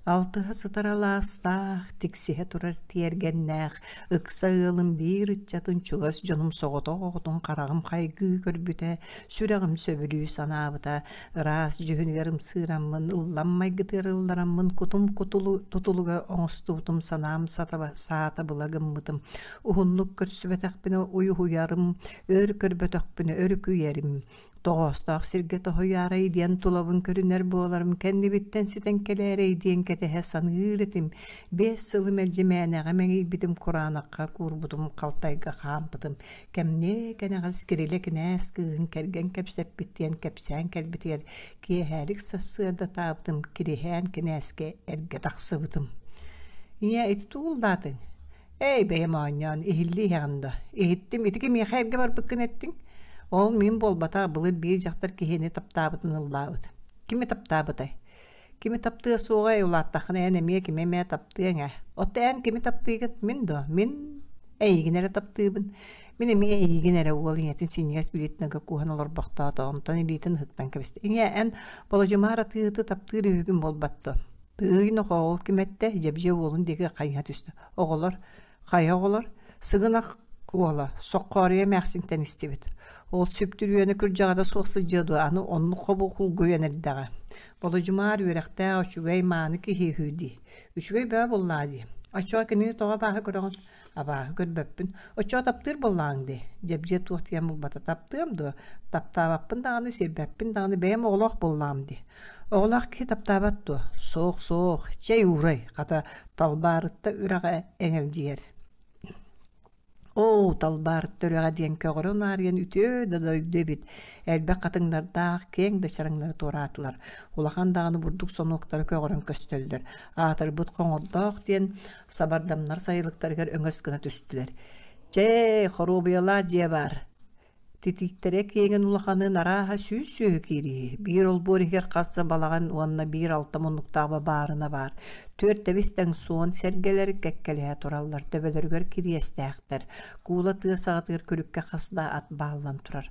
Алтыһа сытар алаастаах, тиксиһэ турар тиэргэннээх, ыкса ыалым биир ыччатын чугас дьонум соҕотох оҕотун хараҕым хайгыы көрбүтэ, сүрэҕим сөбүлүү санаабыта, Ыраас дьүһүнүгэр ымсыыраммын, ыллам майгытыгар ыллараммын, кутум кутулу тутулуга оҥостубутум, санаам сатаба саатабыла гыммытым. Уһуннук көрсүбэтэхпинэ уйуһуйарым, өр көрбөтөхпүнэ өрүкүйэрим. Тоҕоостоох сиргэ тоһуйаарай диэн тулабын көрүнэр буоларым, кэннибиттэн ситэн кэлээрэй диэн кэтэһэ саныыр этим. 5 сылы мэлдьи мээнэҕэ мэҥийбитим, кураанахха куурбутум, халтайга хаампытым. Кэмниэ кэнэҕэс Кирилэ кинээс кыыһын кэргэн кэпсэппит диэн кэпсээн кэлбитигэр киэһээлик сарсыарда таабытым Кириһээн кинээскэ эргэ тахсыбытым. Ийээ, ити тугу ыллаатыҥ? Эй, бэйэм оонньоон, иһиллии иһэҕин да. Иһиттим, ити кимиэхэ эргэ барбыккын эттиҥ? Ол мин буолбатах, былыр биир дьахтар киһини таптаабытын ыллаабыт. Кими таптаабытай? Кими таптыа суоҕай, улааттаххына эн эмиэ кими эмэ таптыаҥ ээ. Оттон эн кими таптыыгын? Мин дуо? Мин эйигин эрэ таптыыбын. Мин эмиэ эйигин эрэ уол ийэтин синньигэс билиитин ыга кууһан олорбохтоото, онтон илиитин ыһыктан кэбистэ. Ийээ, эн Болодьумаар атыыһыты таптыыр үһүгүн буолбат дуо? Тыый, нохоо, ол ким эттэ? Дьэбдьиэ уолун диэки хайыһа түстэ. Оҕолор, Хайа оҕолор, Сыгынах уола, Соххооруйа эмээхсинтэн истибит. Ол сүптүрүөнэ күрдьэҕэтэ суох сылдьыа дуо, аны оннук хобу кулгуйан эрдэҕэ. Болодьумаар үөрэхтээх, үчүгэй, мааны киһи үһү дии. Үчүгэй бөҕө буоллаҕа дии. Оччоҕо кинини тоҕо абааһы көрөҕүн? Абааһы көрбөппүн. Оччоҕо таптыыр буоллаҕыҥ дии. Дьэбдьиэ туох диэн булбата. Таптыам дуо? Таптаабаппын даҕаны, сирбэппин даҕаны, бэйэм оҕолоох буоллаҕым дии. Оҕолоох киһи таптаабат дуо? Суох, суох, чэй уурай, хата, Талбаарытта үрэҕэ эҥэлдьийэр. Оо, талбаар төрөҕө диэн көҕөрөн аарыйан үтүө да дойду эбит. Элбэх хатыҥнардаах, киэҥ да чараҥнары туораатылар. Улахан даҕаны бурдук сонуоктара көҕөрөн көстөллөр. Аатырбыт Хоҥордоох диэн сабардамнар сайылыктарыгар өҥөс гына түстүлэр. Чэй, хоруобуйалаах дьиэ баар. Титииктэрэ киэҥин улаханын арааһа 100 сүөһү киирииһи, биир олбуор иһигэр хас да балаҕан уонна биир алта муннуктаах баарына баар. Түөрт тэбис тэҥ суон сэргэлэр кэккэлэһэ тураллар, төбөлөрүгэр кириэстээхтэр. Куула тыа саҕатыгар күлүккэ хас да ат бааллан турар.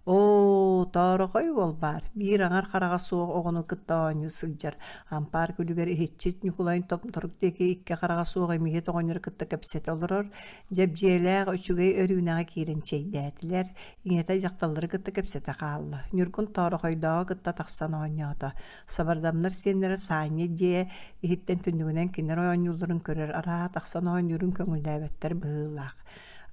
Оо, тоорохой уол баар, биир аҥар хараҕа суох оҕону кытта оонньуу сылдьар. Ампаар күлүгэр иһиччит Ньукулай томторук диэки икки хараҕа суох эмиһит оҕонньору кытта кэпсэтэ олорор. Дьэбдьиэлээх үчүгэй Өрүүнэҕэ киирэн чэйдээтилэр, ийэтэ дьахталлары кытта кэпсэтэ хаалла. Ньургун Тоорохойдооҕу кытта тахсан оонньоото. Сабардамнар сиэннэрэ Саанньа дьиэ иһиттэн түннүгүнэн кинилэр оонньуулларын көрөр, арааһа тахсан оонньуурун көҥүллээбэттэр быһыылаах.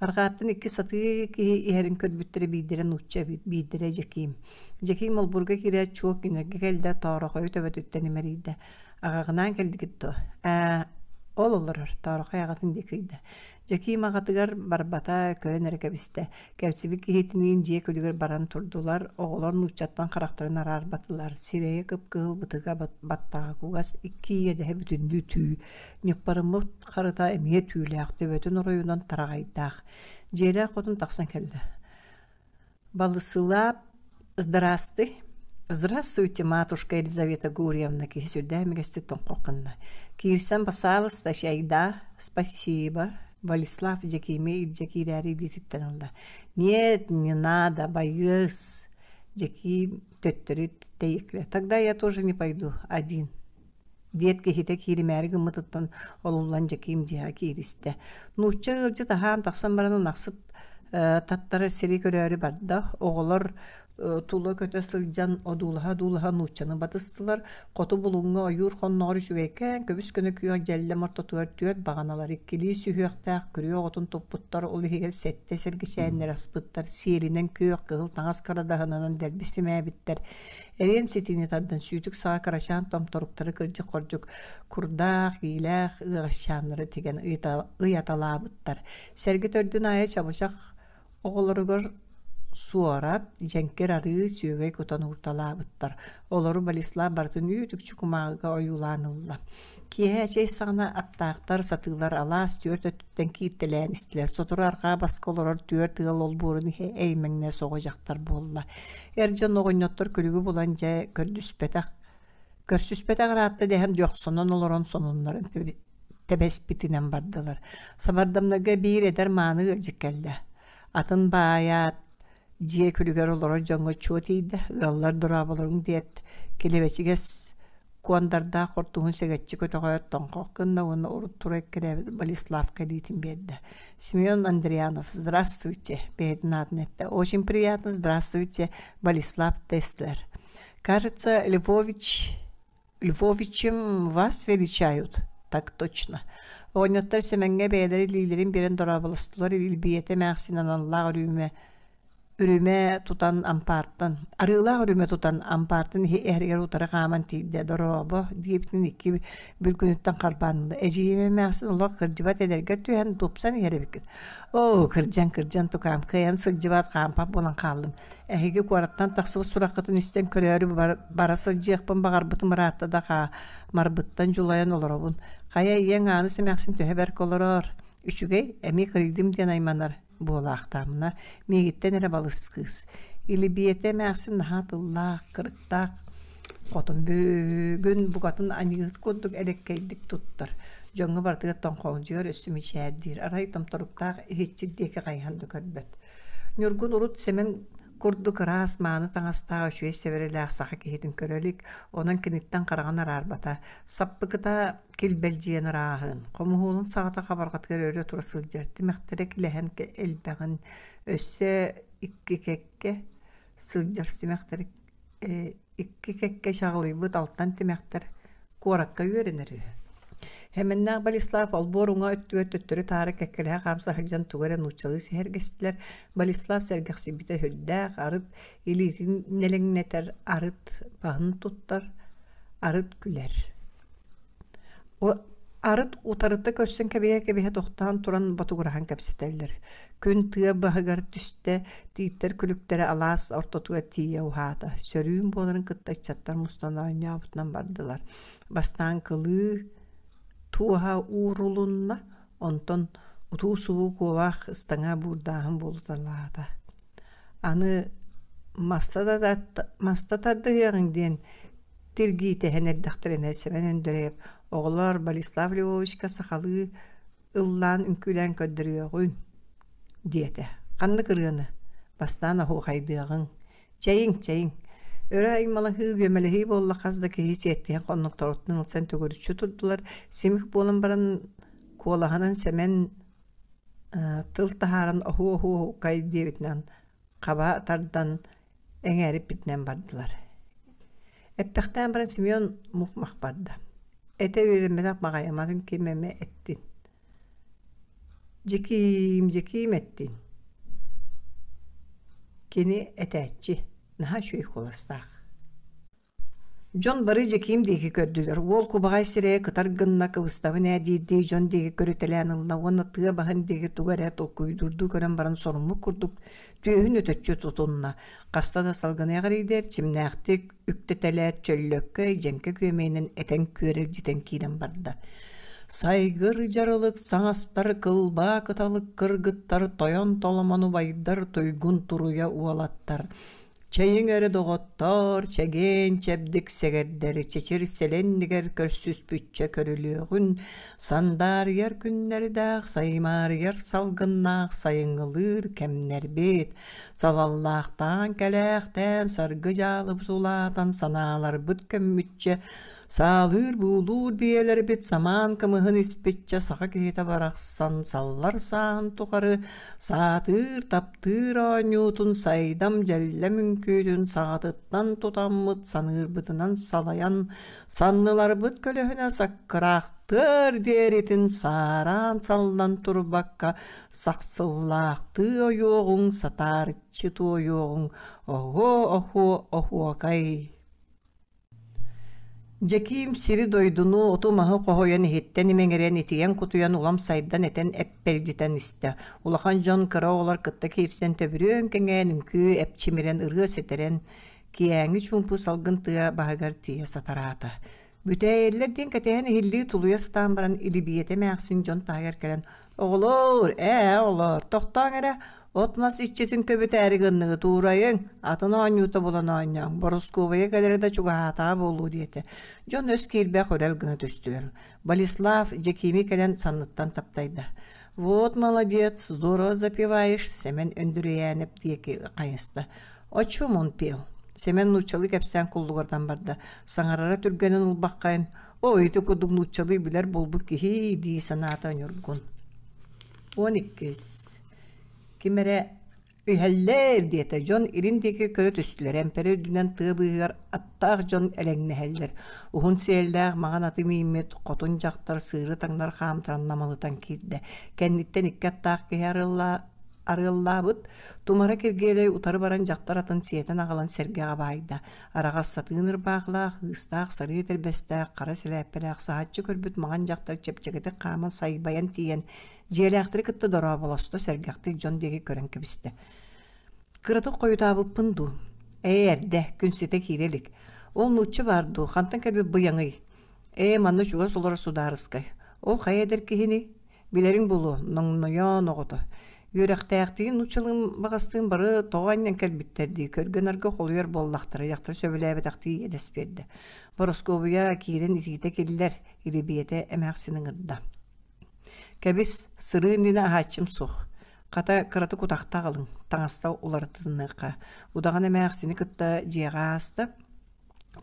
Арҕааттан икки сатыы киһи иһэрин көрбүттэрэ биирдэрэ нуучча эбит, биирдэрэ Дьэкиим. Дьэкиим олбуорга киирээт чуо кинилэргэ кэллэ, Тоорохойу төбөтүттэн имэрийдэ. Аҕаҕынаан кэлдигит дуо? Ээ, ол олорор, Тоорохой аҕатын диэки ыйда. Дьэкиим аҕатыгар барбата, көрөн эрэ кэбистэ. Кэлсибит киһитиниин дьиэ күлүгэр баран турдулар, оҕолор нууччаттан харахтарын араарбатылар. Сирэйэ кып-кыһыл, бытыга баттаҕа кугас, икки иэдэһэ бүтүннүү түү. Ньыппарыммыт харыта эмиэ түүлээх, төбөтүн оройунан тараҕайдаах. Дьиэлээх хотун тахсан кэллэ. Балысылаап «Здрасты! Здравствуйте, матушка Елизавета Гурьевна» киһи сүрдээх имигэстик тоҥхох гынна. Киирсэн басаалыста чайда, спасибо, Болеслав Дьэкиими илдьэ киирээри илиититтэн ылла. «Нет, не надо, боюсь!» Дьэкиим төттөрү тэйиклэ. «Тогда я тоже не пойду, один» диэт киһитэ кииримээри гыммытыттан олуллан Дьэкиим дьиэҕэ кииристэ. Нуучча ыалдьыт аһаан тахсан баран ынахсыт таттара сири көрөөрү барда. Оҕолор тула көтө сылдьан одуулаһа-одуулаһа нууччаны батыстылар. Хоту булуҥҥа ойуур хонноҕор үчүгэйкээн көбүс-көнө күөх дьэллэм ортотугар түөрт баҕаналар иккилии сүһүөхтээх күрүө оҕотун туппуттар, ол иһигэр сэттэ сэргэчээннэри аспыттар, сиэлинэн күөх кыһыл таҥас кырадаһынынан дэлби симээбиттэр. Эриэн ситиини тардан сүүтүк саҕа кырачаан томторуктары кырдьык-хордьук курдаах, иилээх ыаҕасчааннары тигэн ыйаталаабыттар. Сэргэ төрдүн аайы чабычах оҕолоругар суорат, дьэҥкир арыы, сүөгэй кутан уурталаабыттар. Олору Болеслав барытын үүт-үкчү кумааҕыга ойуулаан ылла. Киэһэ чэй саҕана аттаахтар, сатыылар алаас түөрт өттүттэн кииртэлээн истилэр. Сотору арҕаа баска олорор түөрт ыал олбуорун иһэ эймэҥнэс оҕо дьахтар буолла. Эр дьон оҕонньоттор күлүгү булан дьэ көрдүспэтэх көрсүспэтэх ыраатта дэһэн дьохсонон олорон сонуннарын тэбэспитинэн бардылар. Сабардамнарга биир эдэр мааны ыалдьыт кэллэ. Атын баайаат дьиэ күлүгэр олорор дьоҥҥо чуо тиийдэ, ыаллар дорооболоруҥ диэт, килэбэчигэс куондардаах хортуһун сэгэччи көтөҕөөт тоҥхох гынна уонна урут тура эккирээбит Болеславка илиитин биэрдэ. Семен Андрианов, здравствуйте, бэйэтин аатын эттэ. Очень приятно, здравствуйте, Болеслав Теслер. Кажется, Львович Львовичем вас величают. Так точно. Оҕонньоттор Сэмэҥҥэ бэйэлэрэ илиилэрин биэрэн дорооболостулар, илбийэтэ эмээхсин аналлаах өрүүмэ үрүмэ тутан ампаартан, арыылаах үрүмэ тутан ампаартан иһи эһэригэр утары хааман тиийдэ. Дорообо диэбитин икки бүлгүнүттэн харбаан ылла. Эдьиийим эмээхсин олох кырдьыбат эдэргэр түһэн тупсан иһэр эбиккит. Оо, кырдьан кырдьан тукаам, кыайан сылдьыбат хаампат буолан хааллым. Эһиги куораттан тахсыбыт сураххытын истэн көрөөрү бара сылдьыахпын баҕарбытым ыраатта да хаамарбыттан дьулайан олоробун. Хайа ийэҥ Ааныс эмээхсин төһө бэркэ олороор? Үчүгэй, эмиэ кырыйдым диэн айманар буолаахтаамына, миигиттэн эрэ балыс кыыс. Илибиэтэ эмээхсин наһаа тыллаах, кырыктаах хотун бүгүн букатын аньыыһыт курдук элэккэйдик туттар. Дьоҥҥо барытыгар тоҥхолдьуйар, өссө мичээрдиир. Арай томторуктаах иһиччит диэки хайыһан да көрбөт. Ньургун урут Сэмэн курдук ыраас мааны таҥастаах үчүгэй сэбэрэлээх саха киһитин көрө илик, онон киниттэн хараҕын араарбата. Саппыкыта килбэлдьийэн ырааһын, хомуһуолун саҕата хабарҕатыгар өрө тура сылдьар, тимэхтэрэ килэһэн элбэҕин, өссө икки кэккэ сылдьар симэхтэрэ икки кэккэ чаҕылыйбыт алтан тимэхтэр куоракка үөрэнэр үһү. Хэмэннээх Болеслав олбуор уҥа өттүгэр төттөрү-таары кэккэлэһэ хаамса сылдьан тугу эрэ нууччалыы сэһэргэстилэр. Болеслав сэргэхсийбитэ сүрдээх, арыт илиитин нэлэҥнэтэр, арыт баһын туттар, арыт күлэр. Арыт утарыта көрсөн кэбиһэ-кэбиһэ тохтоон туран ботугураһан кэпсэтэллэр. Күн тыа баһыгар түстэ, тииттэр күлүктэрэ алаас ортотугар тиийэ уһаата. Сөрүүн буоларын кытта ыччаттар мустан оонньообутунан бардылар. Бастаан кылыы туоһа уурулунна, онтон утуу-субуу куобах ыстаҥа буурдааһын буолуталаата. Аны маста да маста тардыһыаҕыҥ диэн тиргиитэһэн эрдэхтэринэ Сэмэн Өндөрөйөп «Оҕолоор, Болеслав Львовичка сахалыы ыллаан үҥкүүлээн көрдөрүөҕүн» диэтэ. «Ханнык ырыаны? Бастаан оһуохайдыаҕыҥ. Чэйиҥ, чэйиҥ». Өрө аймалаһыы, үөмэлэһии буолла хас да киһи сиэттиһэн хоннохторуттан ылсан төгүрүччү турдулар. Симик буолан баран куолаһынан Сэмэн тыл таһааран оһуо-оһуо диэбитинэн хаба тардан эҥээриппитинэн бардылар. Эппэхтээн баран Семен мух-мах барда. Этэ үөрэммэтэх баҕайы ким эмэ эттин. Дьикиим, дьикиим эттин. Кини этээччи, наһаа үчүгэй куоластаах. Дьон бары Дьэкиим диэки көрдүлэр. Уол кубаҕай сирэйэ кытар гынна, кыбыстабын ээ диирдии дьон диэки көрүтэлээн ылла уонна тыа баһын диэки тугу эрэ толкуйдуурдуу көрөн баран соруммут курдук түөһүн өтөччү тутунна. Хаста да салгыны эҕирийдэ, эрчимнээхтик үктэтэлээт чөллөккө дьэҥкэ күөмэйинэн этэн күөрэлдьитэн киирэн барда. Сайгыр дьарылык саҥастар, кылбаа кыталык кыргыттар, тойон толомон убайдар, туйгун туруйа уолаттар Чэйиҥ эрэ доҕоттоор, чэгиэн-чэбдик сэгэрдэри чэчир сэлэннигэр көрсүспүччэ көрүлүөҕүн, сандаарыйар күннэрдээх, саймаарыйар салгыннаах сайыҥҥылыыр кэмнэрбит, салаллаахтаан кэлээхтээн саргы дьаалыбыт улаатан санааларбыт көммүччэ Саалыыр-буулуур биэлэрбит самаан кымыһын испиччэ саха киһитэ барахсан саллар сааһын тухары саатыыр, таптыыр оонньуутун сайдам дьэллэм үҥкүүтүн саҕатыттан тутаммыт саныырбытынан салайан санныларбыт көлөһүнэ саккыраахтыар диэритин саараан саллан турбакка сахсыллаахтыы ойуоҕуҥ сатаарыччы туойуоҕуҥ оһуо-оһуо оһуокай. Дьэкиим сири-дойдуну, оту-маһы хоһуйан иһиттэн имэҥирэн, итийэн-кутуйан улам сайдан этэн эппэлдьитэн истэ. Улахан дьон кыра оҕолор кытта киирсэн төбүрүөн кэҥээн, үҥкүү эпчимирэн, ырыа ситэрэн, киэҥи чуумпу салгын тыа баһыгар тиийэ сатараата. Бүтэйэллэр диэн кэтэһэн иһиллии тулуйа сатаан баран Илибиэтэ эмээхсин дьон таһыгар кэлэн «Оҕолоор, ээ, оҕолоор, тохтооҥ эрэ, от-мас иччитин көбүтээри гынныгыт уурайыҥ, атын оонньуута булан оонньооҥ, Борускуобайа кэлэрэ да чугаһаатаҕа буолуо» диэтэ. Дьон өс киирбэх үрэл гына түстүлэр. Болеслав Дьэкиими кэлэн санныттан таптайда. «Вот молодец, здорово запеваешь», Сэмэн Өндүрүйээнэп диэки хайыста. «О чем он пел?» Сэмэн нууччалыы кэпсээн куллугурдан барда. Саҥарара түргэнин ылбаххайын, «Оо, ити курдук нууччалыы билэр буолбут киһи» дии санаата Ньургун. 12. Ким эрэ «Иһэллэр» диэтэ. Дьон илин диэки көрө түстүлэр. Эмпэрэ үрдүнэн тыа быыһыгар аттаах дьон элэҥнэһэллэр. Уһун сиэллээх маҥан аты мииммит хотун дьахтар сыыры таҥнары хаамтаран намылытан киирдэ. Кэнниттэн икки аттаах киһи арыаллаа арыаллаабыт Тумара Киргиэлэй утары баран дьахтар атын сиэтэн аҕалан сэргэҕэ баайда. Араҕас сатыын ырбаахылаах, ыыстаах сарыы этэрбэстээх, хара сэлээппэлээх саһаччы көрбүт маҥан дьахтар чэпчэкитик хааман сайбайан тиийэн, дьиэлээхтэри кытта дорооболосто, сэргэхтик дьон диэки көрөн кэбистэ. Кыратык хойутаабыппын дуу? Ээ, эрдэ, күн ситэ киирэ илик. Ол нуучча баар дуу, хантан кэлбит быйаҥый? Ээ, манна чугас олорор судаарыскай. Ол хайа эдэр киһиний? Билэриҥ буолуо, ноҥнойоон оҕото. Үөрэхтээхтиин нууччалыын баҕастыын бары тоҕо анньан кэлбиттэр дии, көргө-нарга холуйар буоллахтара, дьахтар сөбүлээбэтэхтии иэдэс биэрдэ. Борускуобуйа киирэн итиитэ киллэр, Илибиэтэ эмээхсин ыҥырда. Кэбис, сырыы иннинэ аһааччым суох. Хата, кыратык утахта аҕалыҥ, таҥаста уларытыныахха. Удаҕан эмээхсини кытта дьиэҕэ ааста.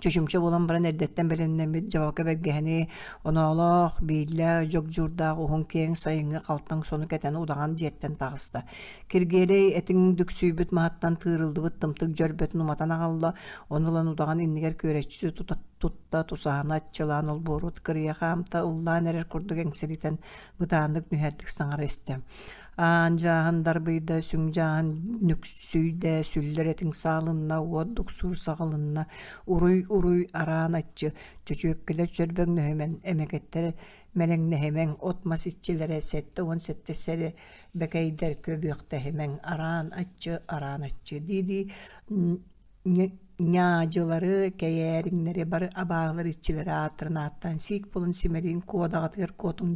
Чочумча буолан баран эрдэттэн бэлэмнэммит дьабака бэргэһэни, оноолоох, бииллээх, дьогдьуурдаах уһун киэҥ сайыҥҥы халтаҥ сону кэтэн удаҕан дьиэттэн таҕыста. Киргиэлэй этиҥ дүксүйбүт маһыттан тыырыллыбыт тымтык дьөрбөтүн уматан аҕалла, ону ылан удаҕан иннигэр күөрэччи тутта, тусаһаны аччылаан олбуору кырыйа хаамта, ыллаан эрэр курдук эҥсэритэн, бытааннык нүһэрдик саҥара истэ. Аан дьааһын дарбыйда, сүҥ дьааһын нүксүйдэ, сүллэр этиҥ саалынна, уот дуксуур саҕылынна, уруй-уруй араан аччы, чөчүөккэлэр чөрбөҥнөһүмэн, эмэгэттэр мэлэҥнэһимэҥ, от-мас иччилэрэ 77 сэри бэкэйдэр көбүөхтэһимэҥ, араан аччы, араан аччы дии-дии ньаадьылары, кэйээриҥнэри бары абааһылар иччилэрэ ааттарын ааттаан сиик буолан симэлийэн куодаҕытыгар куотун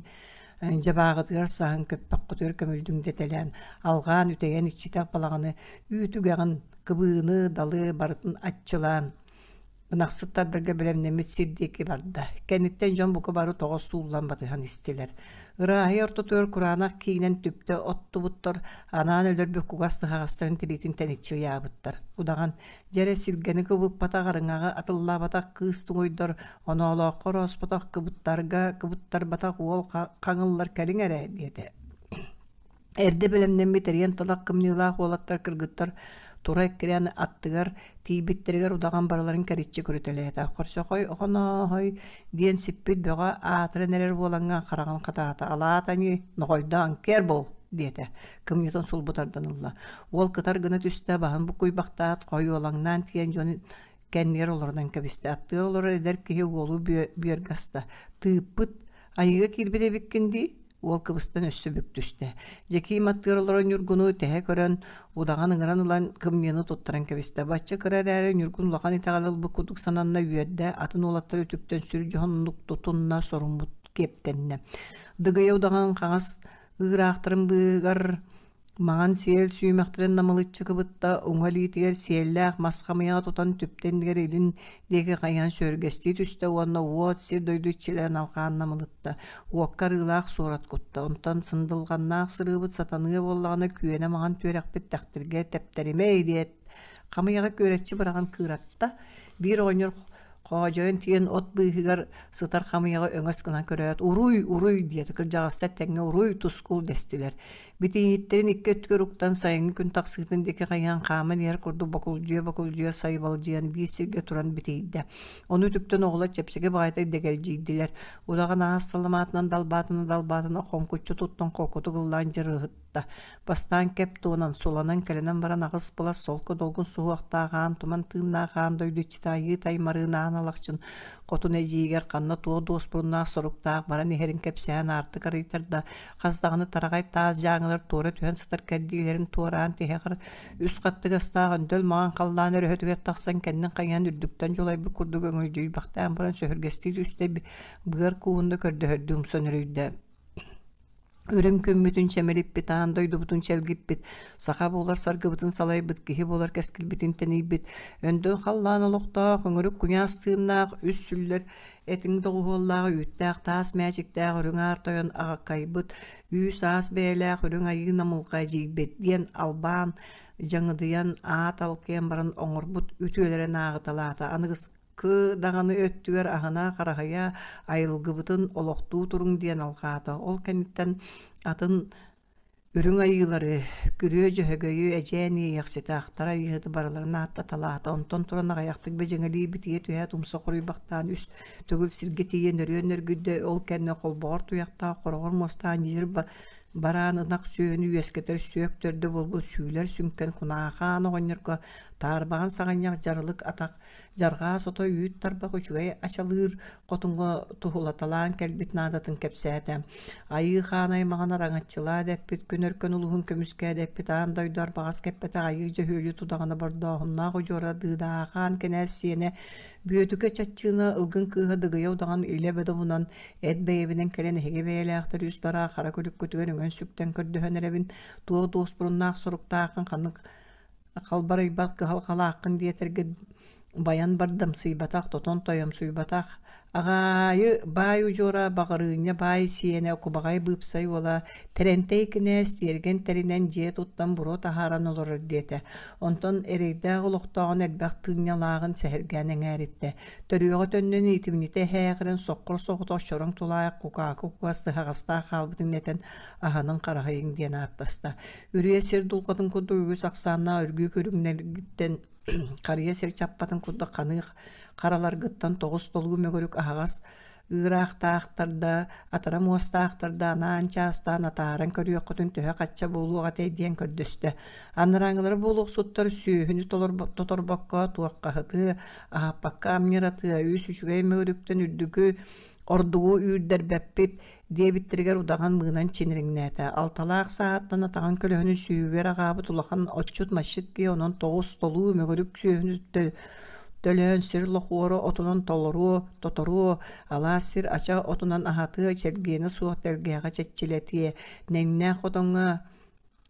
дьабааҕытыгар саһан көппөххүтүгэр көмүлдүҥ дэтэлээн алҕаан үтэйэн иччитэх балаҕаны үүт үгэҕин кыбыыны далы барытын аччылаан Ынахсыт тардарга бэлэмнэммит сир диэки барда. Кэнниттэн дьон бука бары тоҕо сууллан батыһан истилэр. Ырааһый ортотугар кураанах киинэн түптэ оттубуттар, анаан өлөрбүт кугас тыһаҕастарын тириитин тэниччи ыйаабыттар. Удаҕан, дьэрэ силгэни кыбыппатах, арыҥаҕы атыллаабатах кыыс туҥуйдар, оноолооххо орооспотох кыбыттарга кыбыттарбатах уол хаҥыллар кэлиҥ эрэ диэтэ. Эрдэ бэлэмнэммит эриэн талах кымньыылаах уолаттар кыргыттар тура эккирээн аттыгар тиийбиттэригэр удаҕан барыларын кэриччи көрүтэлээтэ. «Хорсохой охонооһой» диэн сиппит бөҕө аатыран эрэр буолаҥҥа хараҕын хатаата. «Алаат аньыы, нохойдоон, кэр буол!» диэтэ. Кымньытын сулбу тардан ылла. Уол кытар гына түстэ, баһын буккуйбахтаат, хойуолаҥнаан тиийэн дьон кэннигэр олорунан кэбистэ. Аттыгар олорор эдэр киһи уолу бүөргэ аста. «Тыыппыт, айыыга киирбит эбиккин дии?» Уол кыбыстан өссө бүк түстэ. Дьэкиим аттыгар олорон Ньургуну тэһэ көрөн, удаҕан ыҥыран ылан кымньыыны туттаран кэбистэ. Бачча кыра эрээри Ньургун улахан итэҕэл ылбыт курдук сананна үөрдэ, атын уолаттар үтүктэн сүр дьоһуннук тутунна, соруммут киэптэннэ. Дыгыйа удаҕан хаҥас ыыраахтарын быыһыгар Маҥан сиэл сүүмэхтэрин намылыччы кыбытта, уҥа илиитигэр сиэллээх мас хамыйаҕа тутан түптэ иннигэр илин диэки хайыһан сүөргэстии түстэ уонна уот сир-дойду иччилэрин алҕаан намылытта, уокка арыылаах суорат кутта. Онтон сындылҕаннаах сырыыбыт сатаныа буоллаҕына күөнэ маҥан түөрэхпит тэхтиргэ тэптэримэй диэт, хамыйаҕы күөрэччи быраҕан кыыратта. Биир оҕонньор Хоодьойон тиийэн от быыһыгар сытар хамыйаҕы өҥөс гынан көрөөт, «Уруй, уруй!» диэтэ кырдьаҕастар тэҥҥэ «Уруй, тускул!» дэстилэр. Битииһиттэрин икки өттүгэр уктан сайыҥҥы күн тахсыытын диэки хайыһан хааман иһэр курдук бокулдьуйа-бокулдьуйа сайбалдьыйан биир сиргэ туран битийдэ. Ону үтүктэн оҕолор чэпчэки баҕайытык дэгэлдьийдилэр. Удаҕан аас саламаатынан далбаатана-далбаатана хоҥкуччу туттан холкутук ыллаан дьарыһытта. Бастаан кэп туонан, суланан кэлэнэн баран аҕыс былас солко долгун суһуохтаах аан туман тыыннаах аан дойду иччитэ айыы таймарыын аан алахчын хотун эдьиийигэр ханна туох дуоспуруннаах соруктаах баран иһэрин кэпсээн аартык арыйтарда, хас даҕаны тараҕай таас дьааҥылар туора түһэн сытар кэрдиилэрин туораан тиһэҕэр үс хаттыгастаах өндөл маҥан халлаан өрөһөтүгэр тахсан кэннин хайыһан үрдүктэн дьулайбыт курдук өҥөлдьүйбэхтээн баран сөһүргэстии түстэ быар кууһунда көрдөһөрдүү умсан өрүйдэ. Үрүҥ күммүтүн чэмэлиппит, аан дойдубутун чэлгиппит, саха буолар саргыбытын салайбыт, киһи буолар кэскилбитин тэнийбит, өндөл халлаан олохтоох, өҥүрүк куйаас тыыннаах, үс сүллэр этиҥ доҕуһуоллаах, үүттээх таас мээчиктээх үрүҥ аар тойон аҕаккайбыт, үүс-аас бэйэлээх үрүҥ айыы намылҕа эдьиийбит диэн албаан дьаҥыдыйан, аат алкыйан баран оҥорбут үтүөлэрин ааҕыталаата. Аныгыс Кы даҕаны өттүгэр аһына-хараһыйа айылгыбытын олохтуу туруҥ диэн алҕаата. Ол кэнниттэн атын үрүҥ айыылары, күрүө дьөһөгөйү, эдьээн иэйэхсити, ахтар айыыһыты барыларын ааттаталаата. Онтон туран аҕыйахтык бэдьэҥэлии битийэ түһээт умса хоруйбахтаан үс төгүл сиргэ тиийэн өрүөн өргүйдэ. Ол кэннэ холбоҕор туйахтаах, хороҕор муостаах ньир бараан ынах сүөһүнү үөскэтэр сүөк төрдө буолбут сүүлэр сүҥкэн кунаахаан оҕонньорго таарбаҕан саҕынньах дьарылык атах Дьарҕаа сото үүт тарбах үчүгэй ачалыыр хотуҥҥа туһулаталаан кэлбит наадатын кэпсээтэ. Айыы хаан аймаҕын араҥаччылаа дэппит, күн өркөн улуһун көмүскээ дэппит аан дойду арбаҕас кэппэтэх айыы дьөһүөлү тудаҕына бордооһуннаах удьуора Дыыдаахаан кэнээс сиэнэ Бүөтүкэ Чаччыына ылгын кыыһа Дыгыйа удаҕан илэ бодобунан эт бэйэбинэн кэлэн эһиги бэйэлээхтэр үс бараа хара күлүккүтүгэр үҥэн-сүктэн көрдөһөн эрэбин, туох дуоспуруннаах соруктааххын ханнык халбарыйбат кыһалҕалааххын диэтэргэ байан бардамсыйбатах, тотон тойомсуйбатах, аҕаайы баай удьуора Баҕарыынньа баай сиэнэ Кубаҕай Быыпсай уола Тэрэнтэй кинээс тиэргэн тэринэн дьиэ туттан буруо таһааран олорор диэтэ. Онтон эрэйдээх олохтооҕун элбэх тыынньалааҕын сэһэргээн эҥээриттэ. Төрүөҕэ төннөн иитимньитэ эһээҕирэн соххор соҕотох чороҥ тулаайах кукаакы кугас тыһаҕастаах хаалбытын этэн аһанын хараһыйыҥ диэн ааттаста. Үрүйэ сир дулҕатын курдук үгүс ахсааннаах үргүү көрүҥнэргиттэн харыйа сир чаппатын курдук ханыы хараларгыттан тоҕус толуу мөгүрүк аһаҕас Ыыраахтаахтар да, атара муостаахтар да анаан чаастаан атааран көрүөххүтүн төһө-хачча буолуох этэй диэн көрдөстө. Анарааҥылара буолуохсуттар сүөһүнү тоторбокко туоххаһытыы, аһаппакка амньыратыа, үс үчүгэй мөҥүрүктэн үрдүкү ордугу үүрдэрбэппит диэбиттэригэр удаҕан мыынан чинириҥнээтэ. Алталаах саһааттан атаҕын көлөһүнүн сүүһүгэр аҕаабыт улахан отчут-масчыт киһи онон тоҕус толуу мөҥүрүк сүөһүнү төлөөн сир лохуора отунан толоруо, тоторуо, алаас сир ача отунан аһатыа, чэлгиэнэ суох тэлгэһэҕэ чэччилэтиэ, нэҥнээх хотоҥҥо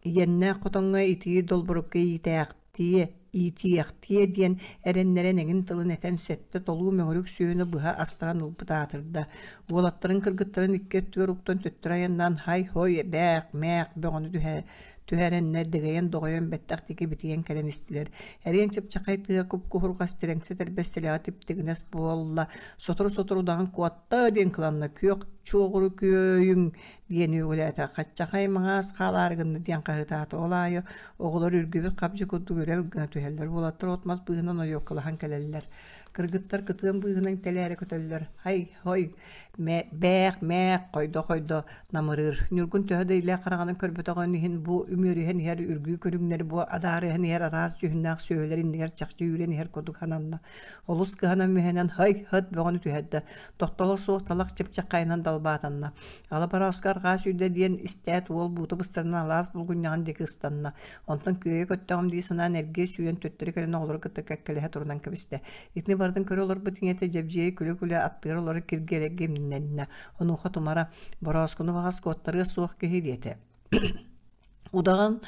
Иэннээх хотоҥҥо итии долборукка иитээхтиэ, иитиэхтиэ диэн эрэннэрэн эҥин тылын этэн сэттэ толуу мөҥүрүк сүөһүнү быһа астаран ылбыт аатырда. Уолаттарын кыргыттарын икки өттүгэр уктан төттөрү айаннаан һай-һой, бээх-мээх бөҕөнү түһэ түһэрэннэр дэгэйэн-доҕойон бэттэх диэки битийэн кэлэн истилэр. Эриэн чыпчахай тыа куп-куһурҕас тирэҥсэ тэрбэс сэлэҕэ типтигинэс буолла. Сотору-сотору удаҕан куотта диэн кыланна. Күөх чуоҕуру күөйүҥ диэн үөгүлээтэ. Хаччахай маҥаас хаалаары гынна диэн хаһыытаата. Ол аайы оҕолор үргүбүт хабдьы курдук үрэл гына түһэллэр. Уолаттар от-мас быыһынан ойуоккалаһан кэлэллэр. Кыргыттар кытыан быыһынан тэлээрэ көтөллөр. Һай-хой, бээх-мээх, хойдо-хойдо намырыыр. Ньургун төһө да илэ хараҕынан көрбөтөҕүн иһин бу үмүөрүһэн иһэр үргүү көрүҥнэри бу адаарыһан иһэр араас дьүһүннээх сүөһүлэр иннигэр чахчы үүрэн иһэр курдук сананна. Олус кыһанан-мүһэнэн һай-һыт бөҕөнү түһэрдэ. Тохтоло суох талах чыпчаххайынан далбаатанна. Алабароска арҕаа сүүрдэ диэн истээт уол буута быстарынан алаас булгунньаҕын диэки ыстанна. Онтон күөйэ көттөҕүм дии санаан эргийэ сүүрэн төттөрү кэлэн оҕолору кытта кэккэлэһэ турунан кэбистэ. Итини барытын көрө олорбут ийэтэ Дьэбдьиэй күлэ-күлэ аттыгар олорор Киргиэлэйгэ имнэннэ. Онуоха Тумара «Борооскуну баҕас куоттарыа суох киһи» диэтэ. Удаҕан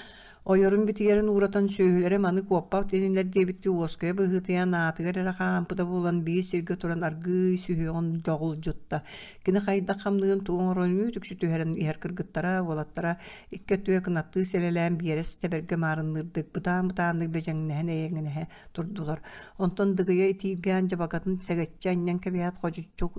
ойорун битийэрин ууратан сүөһүлэрэ маны куоппат инилэр диэбиттии уоскуйа быһыытыйан аатыгар эрэ хаампыта буолан биир сиргэ туран аргыый сүһүөҕүн доҕулдьутта. Кини хайдах хамныырын тугу оҥорон үүт-үкчү түһэрэн иһэр кыргыттара, уолаттара икки өттүгэр кынаттыы сэлэлээн биэрэс тэбэргэ маарынныырдык бытаан-бытааннык бэдьэҥнэһэн эйэҥнэһэ турдулар. Онтон Дыгыйа итииргээн дьабакатын сэгэччи анньан кэбиһээт ходьуччу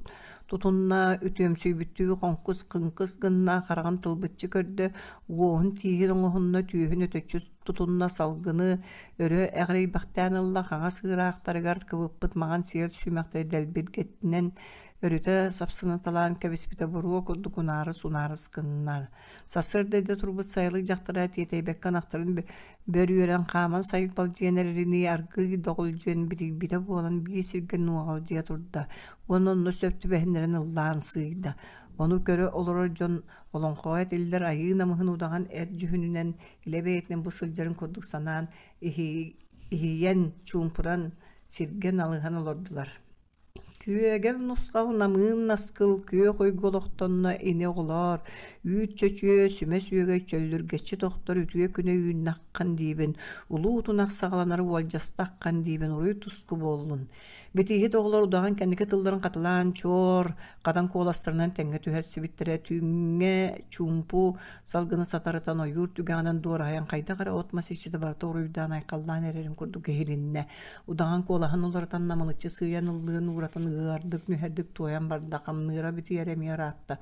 тутунна, үтүөмсүйбүттүү хоҥкус хыҥкыс гынна, хараҕын тылбыччы көрдө, уоһун тииһин оҥоһунна, түөһүн өтөччү тутунна, салгыны өрө эҕирийбэхтээн ылла, хаҥас ыыраахтарыгар кыбыппыт маҥан сиэл сүүмэхтэри дэлбиргэтинэн өрүтэ сапсынаталаан кэбиспитэ буруо курдук унаарыс-унаарыс гынна. Сарсыарда эрдэ турбут сайылык дьахтара тиэтэйбэккэ ынахтарын бөрүөрэн хааман сайылбалдьыйан эрэринии аргыый доҕулдьуйан битийбитэ буолан биир сиргэ нуоҕалдьыйа турда уонна онно сөп түбэһиннэрэн ыллаан сыыйда. Ону көрө олорор дьон олоҥхоҕо этиллэр айыы намыһын удаҕан эр дьүһүнүнэн илэ бэйэтинэн бу сылдьарын курдук санаан иһийэн, чуумпуран, сиргэ налыһан олордулар. Күөгэл нусхал намыын наскыл күөх уйгу олохтонно ини оҕолоор, үүт чөчүө, сүмэ сүөгэй чөллүргэччи тохтор үтүө күнэ үүннэххин диибин, улуу тунах саҕаланар уолдьастаххын диибин уруй-туску буоллун. Битииһит оҕолор удаҕан кэнники тылларын хатылаан чуор, хатан куоластарынан тэҥҥэ түһэрсибиттэрэ, түүҥҥэ чуумпу салгыны сатарытан ойуур түгэҕинэн дуораһыйан хайдах эрэ от-мас иччитэ барыта уруйдаан-айхаллаан эрэрин курдук иһилиннэ. Удаҕан куолаһын уларытан намылыччы сыыйан ыллыан ууратан ыардык-нүһэрдик туойан барда, хамныыра битийэрэ эмиэ ыраатта.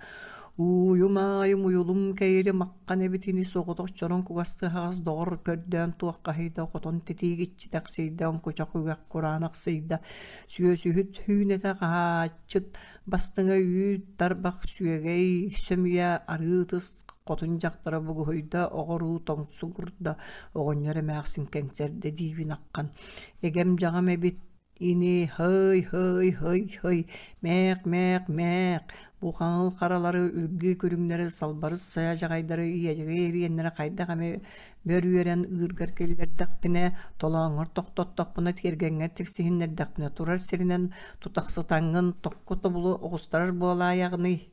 Ууйум-аайым уйулум кэйири маххан эбитини соҕотох чороҥ кугас тыһаҕас доҕор көрдөөн туоххаһыйда хотон титиик иччитэхсийдэ оҥкучах үгэх кураанахсыйда сүөсүһүт хүүнэтэ хаһааччыт бастыҥа үүт тарбах сүөгэй сөмүйэ арыы ытыс хотун дьахтара бугуһуйда оҕоруу тоҥсугурда оҕонньор эмээхсин кэҥсэрдэ диибин аххан эгэм-дьаҕам эбит Ини һый-һый-һый-һый, мээх-мээх-мээх, бу хаҥыл харалары, үргүү күрүҥнэри, салбарыс сайа-дьаҕайдары, иэдьэгэй эриэннэри хайдах эмэ бөрүөрэн ыыргар киллэрдэхпинэ, толооҥҥор тохтоттохпуна, тиэргэҥҥэр тиксиһиннэрдэхпинэ, турар сиринэн тутахсытаҥҥын токко тобулу оҕустарар буолаайаҕыный?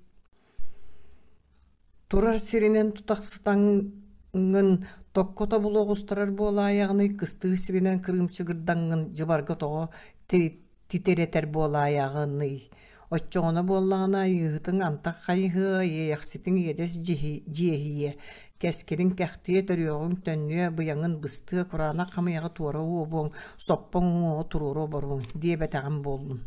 Турар сиринэн тутахсытаҥҥын, токко тобулу оҕустарар буолаайаҕыный, кыстыыр сиринэн кырыымчыгырдаҥҥын дьыбарга тоҕо титирэтэр буолаайаҕыный? Оччоҕуна буоллаҕына айыыһытыҥ антах хайыһыа, иэйэхситиҥ иэдэс дьиэһийиэ. Кэскилиҥ кэхтиэ, төрүөҕүҥ төннүө, быйаҥын быстыа, кураанах хамыйаҕы туора уобуоҥ, соппоҥ уҥуоҕу туруору оборуоҥ диэбэтэҕим буоллун.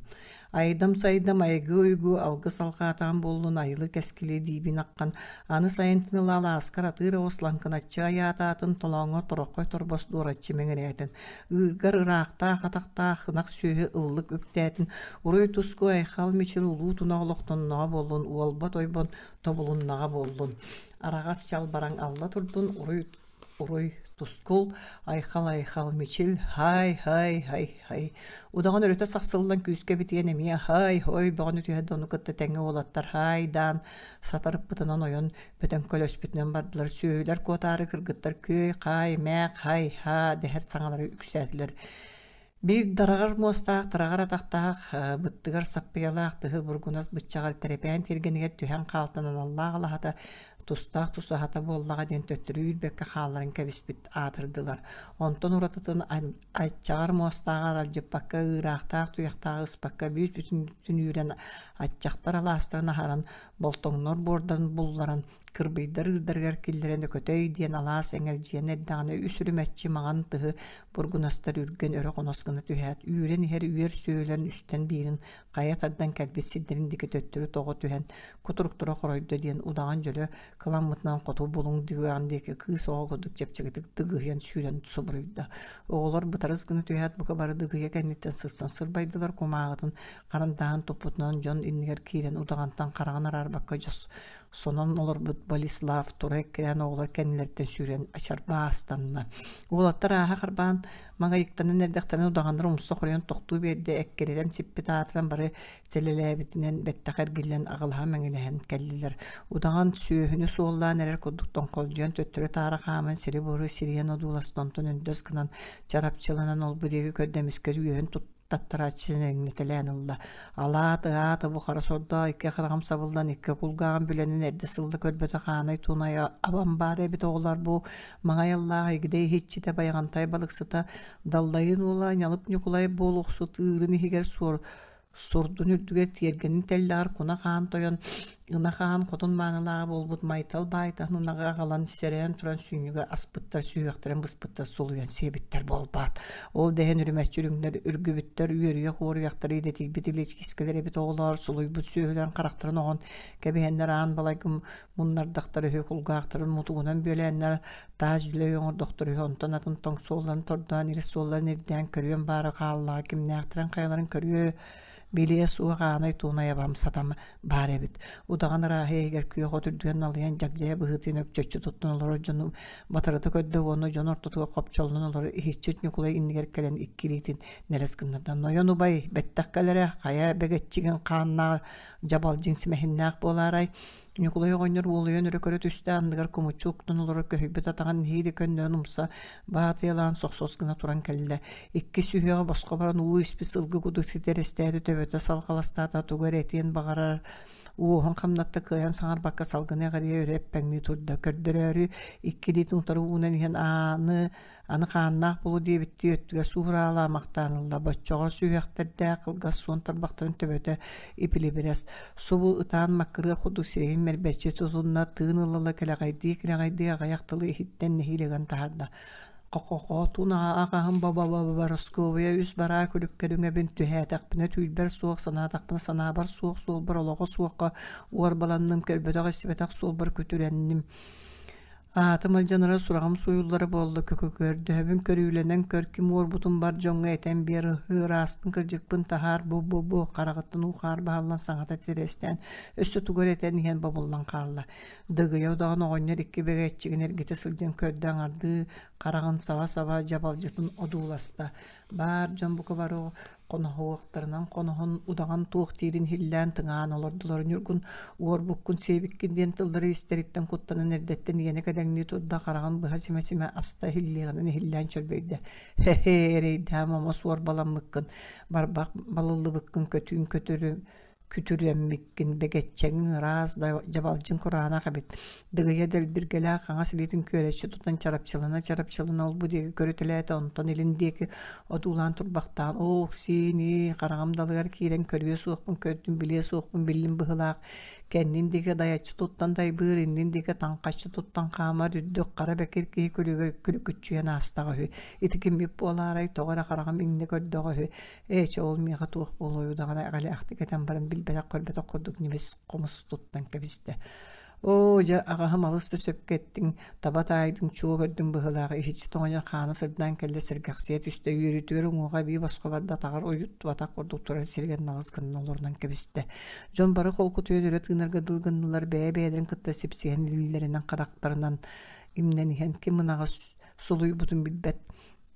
Айдам-сайдам айгы-уйгу алгыс алҕаатаҕым буоллун айылы кэскили диибин аххан, аны сайынтын ыла алааскар атыыр оҕус лаҥкыначчы айаатаатын, толооҥҥо тороххой торбос дуораччы мэҥирээтин, ыыргар ыраахтаах атахтаах ынах сүөһү ыллык үктээтин, уруй-туску айхал-мичил улуу тунах олохтонноҕо буоллун, уолбат ойбон тобулуннаҕа буоллун. Араҕас чалбараҥ алла турдун, уруй уруй тускул, айхал-айхал мичил, һай-һай-һай-һай. Удаҕан өрүтэ сахсыллан күүскэ битийэн эмиэ һай-һой бөҕөнү түһэ да ону кытта тэҥҥэ уолаттар һайдаан сатарыппытынан ойон бөтөҥкөлөспүтүнэн бардылар. Сүөһүлэр куотаары кыргыттар күөй-хаай, мээх, һай-һаа дэһэр саҥалары үксээтилэр. Биир дараҕар муостаах, тараҕар атахтаах, быттыгар саппыйалаах тыһы бургунас быччаҕар тэрэпээн тиэргэнигэр түһэн хаалтан аналлаах алаһата тустаах тусаһата буоллаҕа диэн төттөрү үүрбэккэ хаалларан кэбиспит аатырдылар. Онтон уратытын аччаҕар муостааҕар алдьыппакка, ыыраахтаах туйахтааҕы ыспакка бүүс-бүтүн үүрэн аччахтар алаастарын аһаран, болтоҥнор буордарын булларан, кырбыйдар ыырдарыгар киллэрэн Өкөтөй диэн алаас эҥэлдьийэн эрдэҕинэ үс үрүмэччи маҥан тыһы бургунастар үргэн өрө хонос гына түһээт, үүрэн иһэр үөр сүөһүлэрин үстэн биирин хайа тардан кэлбит сирдэрин диэки төттөрү тоҕо түһэн, кутуруктара хоройдо диэн удаҕан дьөлө кыламмытынан хоту булуҥ түгэҕин диэки кыыс оҕо курдук чэпчэкитик дыгыһыйан сүүрэн субуруйда. Оҕолор бытарыс гына түһээт бука бары дыгыйа кэнниттэн сырсан сырбайдылар, кумааҕытын харандааһын туппутунан дьон иннигэр киирэн удаҕантан хараҕын араарбакка дьос сонон олорбут Болеслав тура эккирээн оҕолор кэннилэриттэн сүүрэн ачарбаастанна. Уолаттар ааһа харбаан маҥайыктанан эрдэхтэринэ удаҕаннар умса хоруйан тохтуу биэрдэ, эккирэтэн сиппит аатыран бары сэлэлээбитинэн бэттэх эргиллэн аҕылаһа мэҥилэһэн кэллилэр. Удаҕан сүөһүнү суоллаан эрэр курдук тоҥхолдьуйан төттөрү-таары хааман сири-буору сирийэн одууласта, онтон өндөс гынан чарапчыланан олбу диэки көрдө эмискэ үөһүн тутта таттарааччы эриҥнэтэлээн ылла. Алаат, ыаат, бу хара сордоох икки хараҕым сабыллан, икки кулгааҕым бүлэнэн эрдэ сылла көрбөтөх аанай туунай абам баар эбит оҕолор бу маҥай аллаах игидэй иһиччитэ Байаҕантай балыксыта Даллайын уола Ньалып Ньукулай буолуохсут ыырын иһигэр суор сурдун үрдүгэр тиэргэнин тэллэҕэр куна хаан тойон Ынах аһан хотун маанылааҕа буолбут майтал баайтаһын ынаҕы аҕалан сэрэйэн туран сүнньүгэ аспыттар, сүһүөхтэрин быспыттар, сулуйан сиэбиттэр буолбаат. Ол дэһэн үрүмэччи үрүҥнэр үргүбүттэр, үөрүйэх уоруйахтар идэтийбит илиэчкискэлэр эбит оҕолоор сулуйбут сүөһүлэрин харахтарын оҕон кэбиһэннэр аан балайгы муннардахтар үһү, кулгаахтарын мутугунан бүөлээннэр таас дьүлэй оҥордохтор үһү, онтон атын тоҥ суолларын тордоон, ирис суолларын ирдээн көрүөн баара хааллаҕа кимнээхтэрин хайаларын көрүө Билиэ суох аанай туунай абам сатам баар эбит. Удаҕан ырааһы иһигэр күөх от үрдүгэр налыйан дьагдьайа быһыытыйан өкчөччү туттан олорор дьону батарыта көрдө уонна дьон ортотугар хопчоллон олорор иһиччит Ньукулай иннигэр кэлэн икки илиитин нэлэс гыннарда. Нойон убай, бэттэх кэлэрэ, хайа бэгэччигин хааннаах дьабалдьыҥ симэһиннээх буолаарай? Ньукулай оҕонньор уолуйан өрө көрө түстэ, анныгар кумуччу уктан олорор көһүйбүт атаҕын нэһиилэ көннөрөн умса баатыйалаан сохсос гына туран кэллэ. Икки сүһүөҕэ босхо баран уу испит сылгы кудук титэрэстээтэ, төбөтө салҕаластаата, тугу эрэ этиэн баҕарар уоһун хамнатта кыайан саҥарбакка салгыны эҕирийэ өрө эппэҥнии турда. Көрдөрөөрү икки илиитин утары уунан иһэн ааны Аны хааннаах булу диэбиттии өттүгэр суураалаамахтаан ылла, боччоҕор сүһүөхтэрдээх кылгас суон тарбахтарын төбөтө ипилибирэс, субу ытаан маккырыах курдук сирэйин мэрбэччи тутунна, тыын ыла-ыла кэлэҕэйдии-кэлэҕэйдии аҕыйах тылы иһиттэн нэһиилэ ыган таһаарда. Хо-хо-хо, аҕаһым ба-ба-ба-ба Росковия үс бараа күлүккэр үҥэбин, түһээтэхпинэ түүлбэр суох, санаатахпына санаабар суох суолбар олоҕо суохха уорбаланным, көрбөтөх-истибэтэх суолбар күтүрэнним. Аатым алдьанара, сураҕым сууйуллара буолла, көрдөһөбүн көрүүлэнэн көр, ким уорбутун бар дьоҥҥо этэн биэр, ыһыы, ыраспын, кырдьыкпын таһаар, бу-бу-бу, хараҕыттан уу-хаар баһыллан саҥата тирэстээн, өссө тугу эрэ этэн иһэн бобуллан хаалла. Дыгыйа удаҕан оҕонньор икки бэгэччигин эргитэ сылдьан көрдө аҥардыы, хараҕын саба-саба дьабалдьытын одууласта. Баар дьон бука бары хоноһуохтарынан хоноһон удаҕан туох диирин иһиллээн тыҥаан олордулар Ньургун уорбуккун сиэбиккин диэн тыллары истэриттэн куттанан эрдэттэн иэнэ кэдэҥнии турда хараҕын быһа симэ-симэ аста иһиллиэҕинэн иһиллээн чөрбөйдө хе-хе эрэйдээх омос уорбаламмыккын барбах балыллыбыккын көтүүн көтөрү. күтүрүөммүккүн, бэгэччэҥиҥ ыраас, дьабалдьын кураанах эбит. Дыгыйа дэлбиргэлээх хаҥас илиитин күөрэччи тутан чарапчылана-чарапчылана ол-бу диэки көрүтэлээтэ, онтон илин диэки одуулаан турбахтаан, «Оо, сиини, хараҕым далыгар киирэн көрүө суохпун көрдүм, билиэ суохпун биллим быһыылаах, кэннин диэки дайаччы туттан дайбыыр, иннин диэки таҥхаччы туттан хаамар үрдүк хара бэкир киһи күлүгэр күлүкүччүйэн аастаҕа үһү. Ити киммит буолаарай, тоҕо эрэ хараҕым иҥнэ көрдөҕө үһү. Ээ, чэ, ол миэхэ туох буолуой даҕаны эҕэлээхтик этэн баран билбэтэх-көрбөтөх курдук ньимис хомус туттан кэбистэ. Оо, дьэ, аҕаһым алыс да сөпкө эттиҥ, таба таайдыҥ, чуо көрдүҥ быһыылаах, иһиччи тоҥонньор хаана сырдаан кэллэ, сэргэхсийэ түстэ, үөрүүтүгэр уҥуоҕа эбии босхо барда, атаҕар уйуттубатах курдук турар сиригэр налыс гынан олорунан кэбистэ. Дьон бары холкутуйан өрө тыынарга дыл гыннылар, бэйэ-бэйэлэрин кытта сипсиһэн илиилэринэн, харахтарынан имнэн иһэн ким ынаҕа сулуйбутун билбэт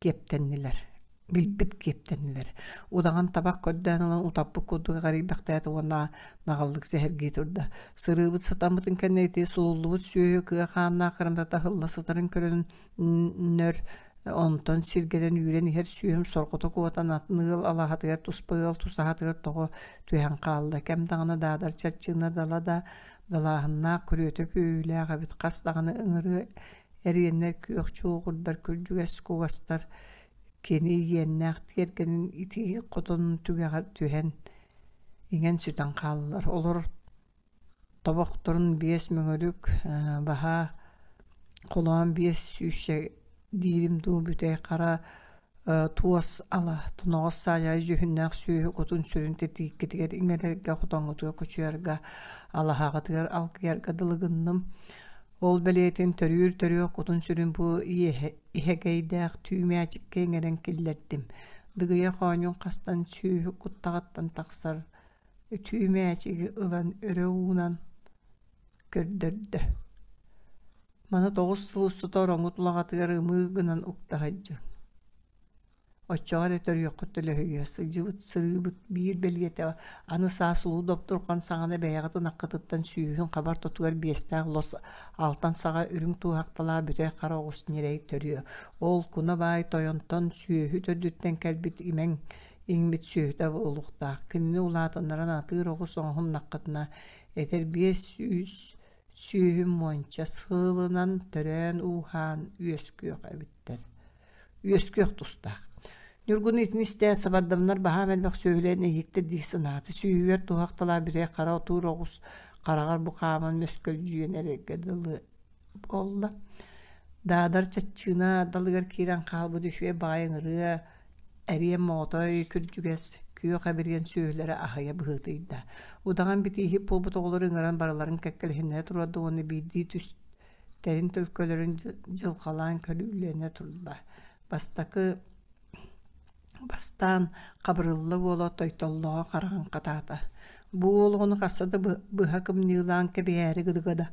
киэптэннилэр билбит киэптэннилэр. Удаҕан табах көрдөөн ылан утаппыт курдук эҕэрийбэхтээтэ уонна наҕыллык сэһэргии турда. Сырыыбыт сатаммытын кэннэ ити сулуллубут сүөһү кыа хааннаах кырамтата аһылла сытарын көрөн нөр онтон сиргэнэн үүрэн иһэр сүөһүм сорҕото куотан атын ыал алаһатыгар туспа ыал тусаһатыгар тоҕо түһэн хаалла. Кэм даҕаны даадар чарчыына дала да далааһыннаах күрүөтэ күөйүүлээх эбит хас даҕаны ыҥырыа эриэннэр күөх чуоҕурдар күрдьүгэс кугастар Кини иэннээх тиэргэнин итии хотонун түгэҕэр түһэн, иҥэн-сүтэн хааллар. Олор тобохторун биэс мөҥүрүк баһа холоон биэс сүүсчэ диирим дуу бүтэй хара туос ала тоноҕос саадьаайы дьүһүннээх сүөһү кутун-сүрүн титииккитигэр иҥэрэргэ, хотоҥҥутугар кучуйарга, алаһаҕытыгар алгыйарга дылы гынным. Ол бэлиэтин төрүүр төрүөх кутун-сүрүн бу иһэгэйдээх түү мээчиккэ иҥэрэн киллэрдим. Дыгыйа хоонньун хастан сүөһү куттаҕыттан тахсар түү мээчиги ылан өрө уунан көрдөрдө. Маны 9 сыл устата ороҥҥут улаҕатыгар ымыы гынан укта сылдьыҥ. Оччоҕо эрэ төрүөххүт төлөһүйүө, сылдьыбыт сырыыбыт биир бэлиэтэ аны саас улуу доптурҕан саҕана бэйэҕит ынаххытыттан сүүһүн хабар тотугар биэстээх лос алтан саҕа үрүҥ туоһахталаах бүтэй хара оҕус ньирэй төрүө. Ол куна баай тойонтон сүөһү төрдүттэн кэлбит имэҥ иҥмит сүөһүтэ буолуохтаах. Кинини улаатыннаран атыыр оҕус оҥоһуннаххытына этэр 500 сүөһүм уонча сылынан төрөөн-ууһаан үөскүөх эбиттэр үөскүөх тустаах. Ньургун итини истээт сабардамнар баһаам элбэх сүөһүлээн иһиктэр дии санаата. Сүүһүгэр туһахталаа бүрэ хара отуур оҕус хараҕар бу хааман мөскөлдьүйэн эрэргэ дылы буолла. Даадар чаччыына далыгар киирэн хаалбыт үчүгэй баҕайы ыҥырыа эриэн моҕотой күрдьүгэс күөх эбириэн сүөһүлэрэ аһыйа быһыытыйда. Удаҕан битииһит буолбут оҕолору ыҥыран барыларын кэккэлэһиннэрэ турарда уонна биирдии түс тэрин төлкөлөрүн дьылҕалаан көрүүлэнэ турда. Бастакы бастаан Хабырылла уола Тойтоллоҕо хараҕын хатаата. Бу уол оҕону хаста да быһа кымньыылаан кэбиһээри гыныга да,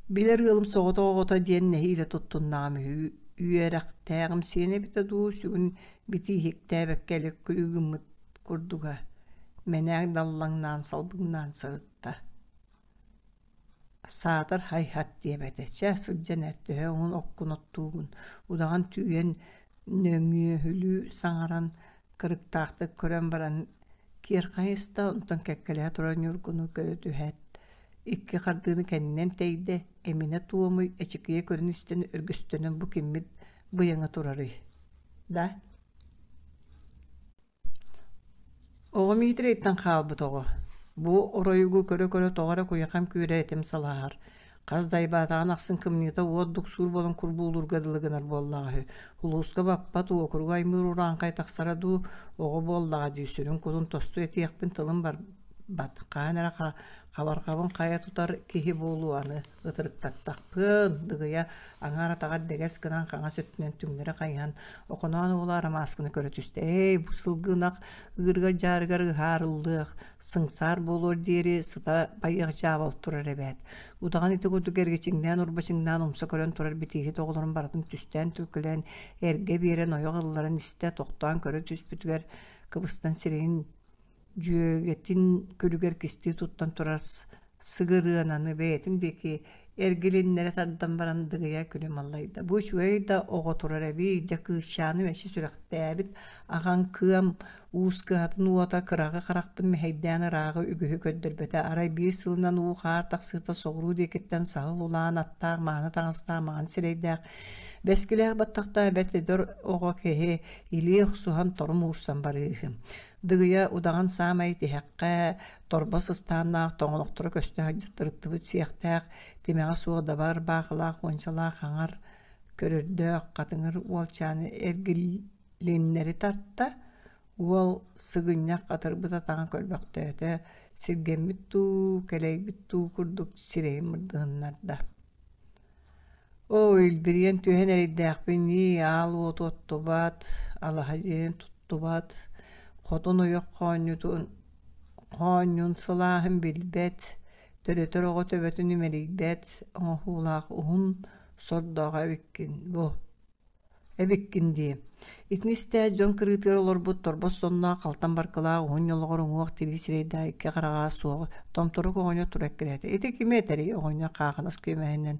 билэр ыалым соҕотох оҕото диэн нэһиилэ туттуннаҕым үһү үөрэхтээҕим сиэнэ эбитэ дуу, сүгүн битииһиктээбэккэ элэк күлүү гыммыт курдуга мэнээк даллаҥнаан салбыҥнаан сырытта. Саатар һай-һат диэбэтэ, чэ, сылдьан эр, төһө уһун оккун оттуугун, удаҕан түүйэн нөҥүөһүлүү саҥаран, кырыктаахтык көрөн баран киэр хайыста, онтон кэккэлэһэ турар Ньургуну көрө түһээт, икки хардыыны кэннинэн тэйдэ, эминэ туомуй, эчикийэ көрөн истэн өргөстөнөн бу киммит быйаҥа турарый да Оҕо Миитэрэйтэн хаалбыт оҕо. Бу оройугу көрө-көрө тоҕо эрэ куйахам күүрэ этим салаһар. Хас да айбаатаҕын ахсын кымньыыта уот дуксуур буолан курбуулуурга дылы гынар буоллаҕа үһү. Улууска баппат уокуругу аймыыр урааҥхай тахсара дуу, оҕо буоллаҕа дии сүрүн-кутун тосту этиэхпин тылым барбат. Хаһан эрэ хабарҕабын хайа тутар киһи буолуо аны ытырыктаттахпын, Дыгыйа аҥаар атаҕар дэгэс гынан хаҥас өттүнэн түҥнэри хайыһан Охоноон уола Арамааскыны көрө түстэ: «Ээй, бу сылгы ынах ыырыгар-дьаарыгар ыһаарыллыах, сыҥсаар буолуор диэри сыта байыах дьаабал турар эбээт». Удаҕан ити курдук эргичиҥнээн-урбачыҥнаан умса көрөн турар битииһит оҕолорун барытын түстээн-түлкүлээн эргэ биэрэн ойох ылларан истэ, тохтоон көрө түспүтүгэр кыбыстан сирэйин дьүөгэтин күлүгэр кистии туттан турар сыгырыананы бэйэтин диэки эргилиннэрэ тардан баран дыгыйа күлүм аллайда. Бу үчүгэй да оҕо турар эбии, дьэ кыысчааны мэччи сүрэхтээбит аҕаҥ кыам Уус кыһатын уота кыраҕы харахпын мэһэйдээн ырааҕы үгүһү көрдөрбөтө. Арай биир сылынан уу-хаар тахсыыта соҕуруу диэкиттэн саһыл улаан аттаах, мааны таҥастаах, маҥан сирэйдээх, бэскилээх баттахтаах бэрт эдэр оҕо киһи илии охсуһан торум уурсан барыыһы. Дыгыйа удаҕан саамай тиһэххэ торбос ыстааннаах тоҥолохторо көстө сылдьар сиэхтээх, тимэҕэ суох дабар баахылаах уончалаах аҥар көрөрдөөх хатыҥыр уолчааны эргилиннэри тарта, уол сыгынньах хатырбыт атаҕын көрбөхтөөтө, сиргэммит дуу, кэлэйбит дуу курдук сирэйин мырдыһыннарда. Оо, илбириэн түһэн эрэйдээхпин ньии, аал уоту оттубат, алаһа дьиэни туттубат, хотун ойох хоонньутун хоонньун сылааһын билбэт, төрөтөр оҕо төбөтүн имэрийбэт оҥоһуулаах уһун сордоох эбиккин бу эбиккин дии. Итини истээт дьон кырыытыгар олорбут торбос сонноох халтан баркылаах уһун ньолоҕор уҥуох тирии сирэйдээх икки хараҕа суох томторук оҕонньор тура эккирээтэ. Ити кими этэрий? Оҕонньор хаахынас күөмэһинэн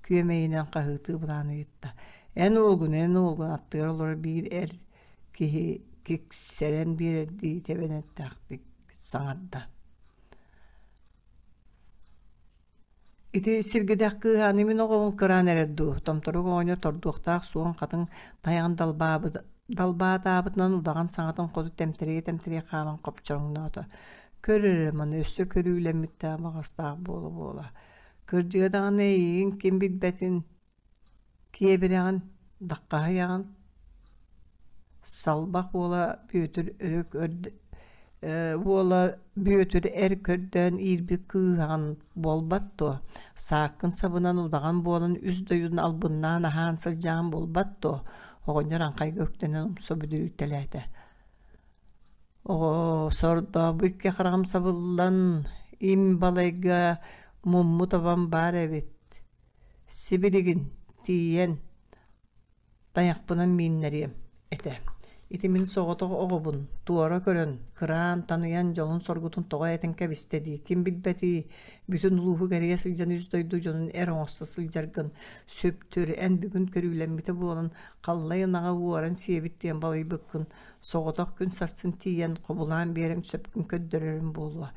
күөмэйинэн хаһыытыы былаан ыйытта. Эн уолгун, эн уолгун аттыгар олорор биир эр киһи киксэрэн биэрэрдии тэбэнэттээхтик саҥарда. Ити сиргидэх кыыһааны мин оҕобун кыраан эрэр дуу, томторук оҕонньор тордуохтаах суон хатыҥ тайаҕын далбаабыт далбаатаабытынан удаҕан саҥатын хоту тэмтэрийэ-тэмтэрийэ хааман хопчороҥноото. Көр эрэ маны өссө көрүүлэммиттээх баҕастаах буола-буола. Кырдьыга даҕаны эйигин ким билбэтин Киэбирэҕин, даххаһыйаҕын Салбах уола Бүөтүр өрө уола Бүөтүр эр көрдөөн иирбит кыыһаҕын буолбат дуо, сааккын сабынан удаҕан буолан үс дойдуну албыннаан аһаан сылдьаҕын буолбат дуо, оҕонньор аҥхайга үктэнэн умса бүдүрүйтэлээтэ. Оҕоо, сордообу икки хараҕым сабыллан, им балайга муммут абам баар эбит Сибилигин тиийэн тайахпынан мииннэриэм этэ. Ити мин соҕотох оҕобун туора көрөн, кыраан, таныйан дьолун-соргутун тоҕо этэн кэбистэ дии, ким билбэтий, бүтүн улууһу кэрийэ сылдьан үс дойду дьонун эр оҥосто сылдьаргын сүптүр, эн бүгүн көрүүлэммитэ буолан халлай ынаҕа уоран сиэбит диэн балыйбыккын, соҕотох күн сарсын тиийэн хобулаан биэрэн сөпкүн көрдөрөрүм буолуо.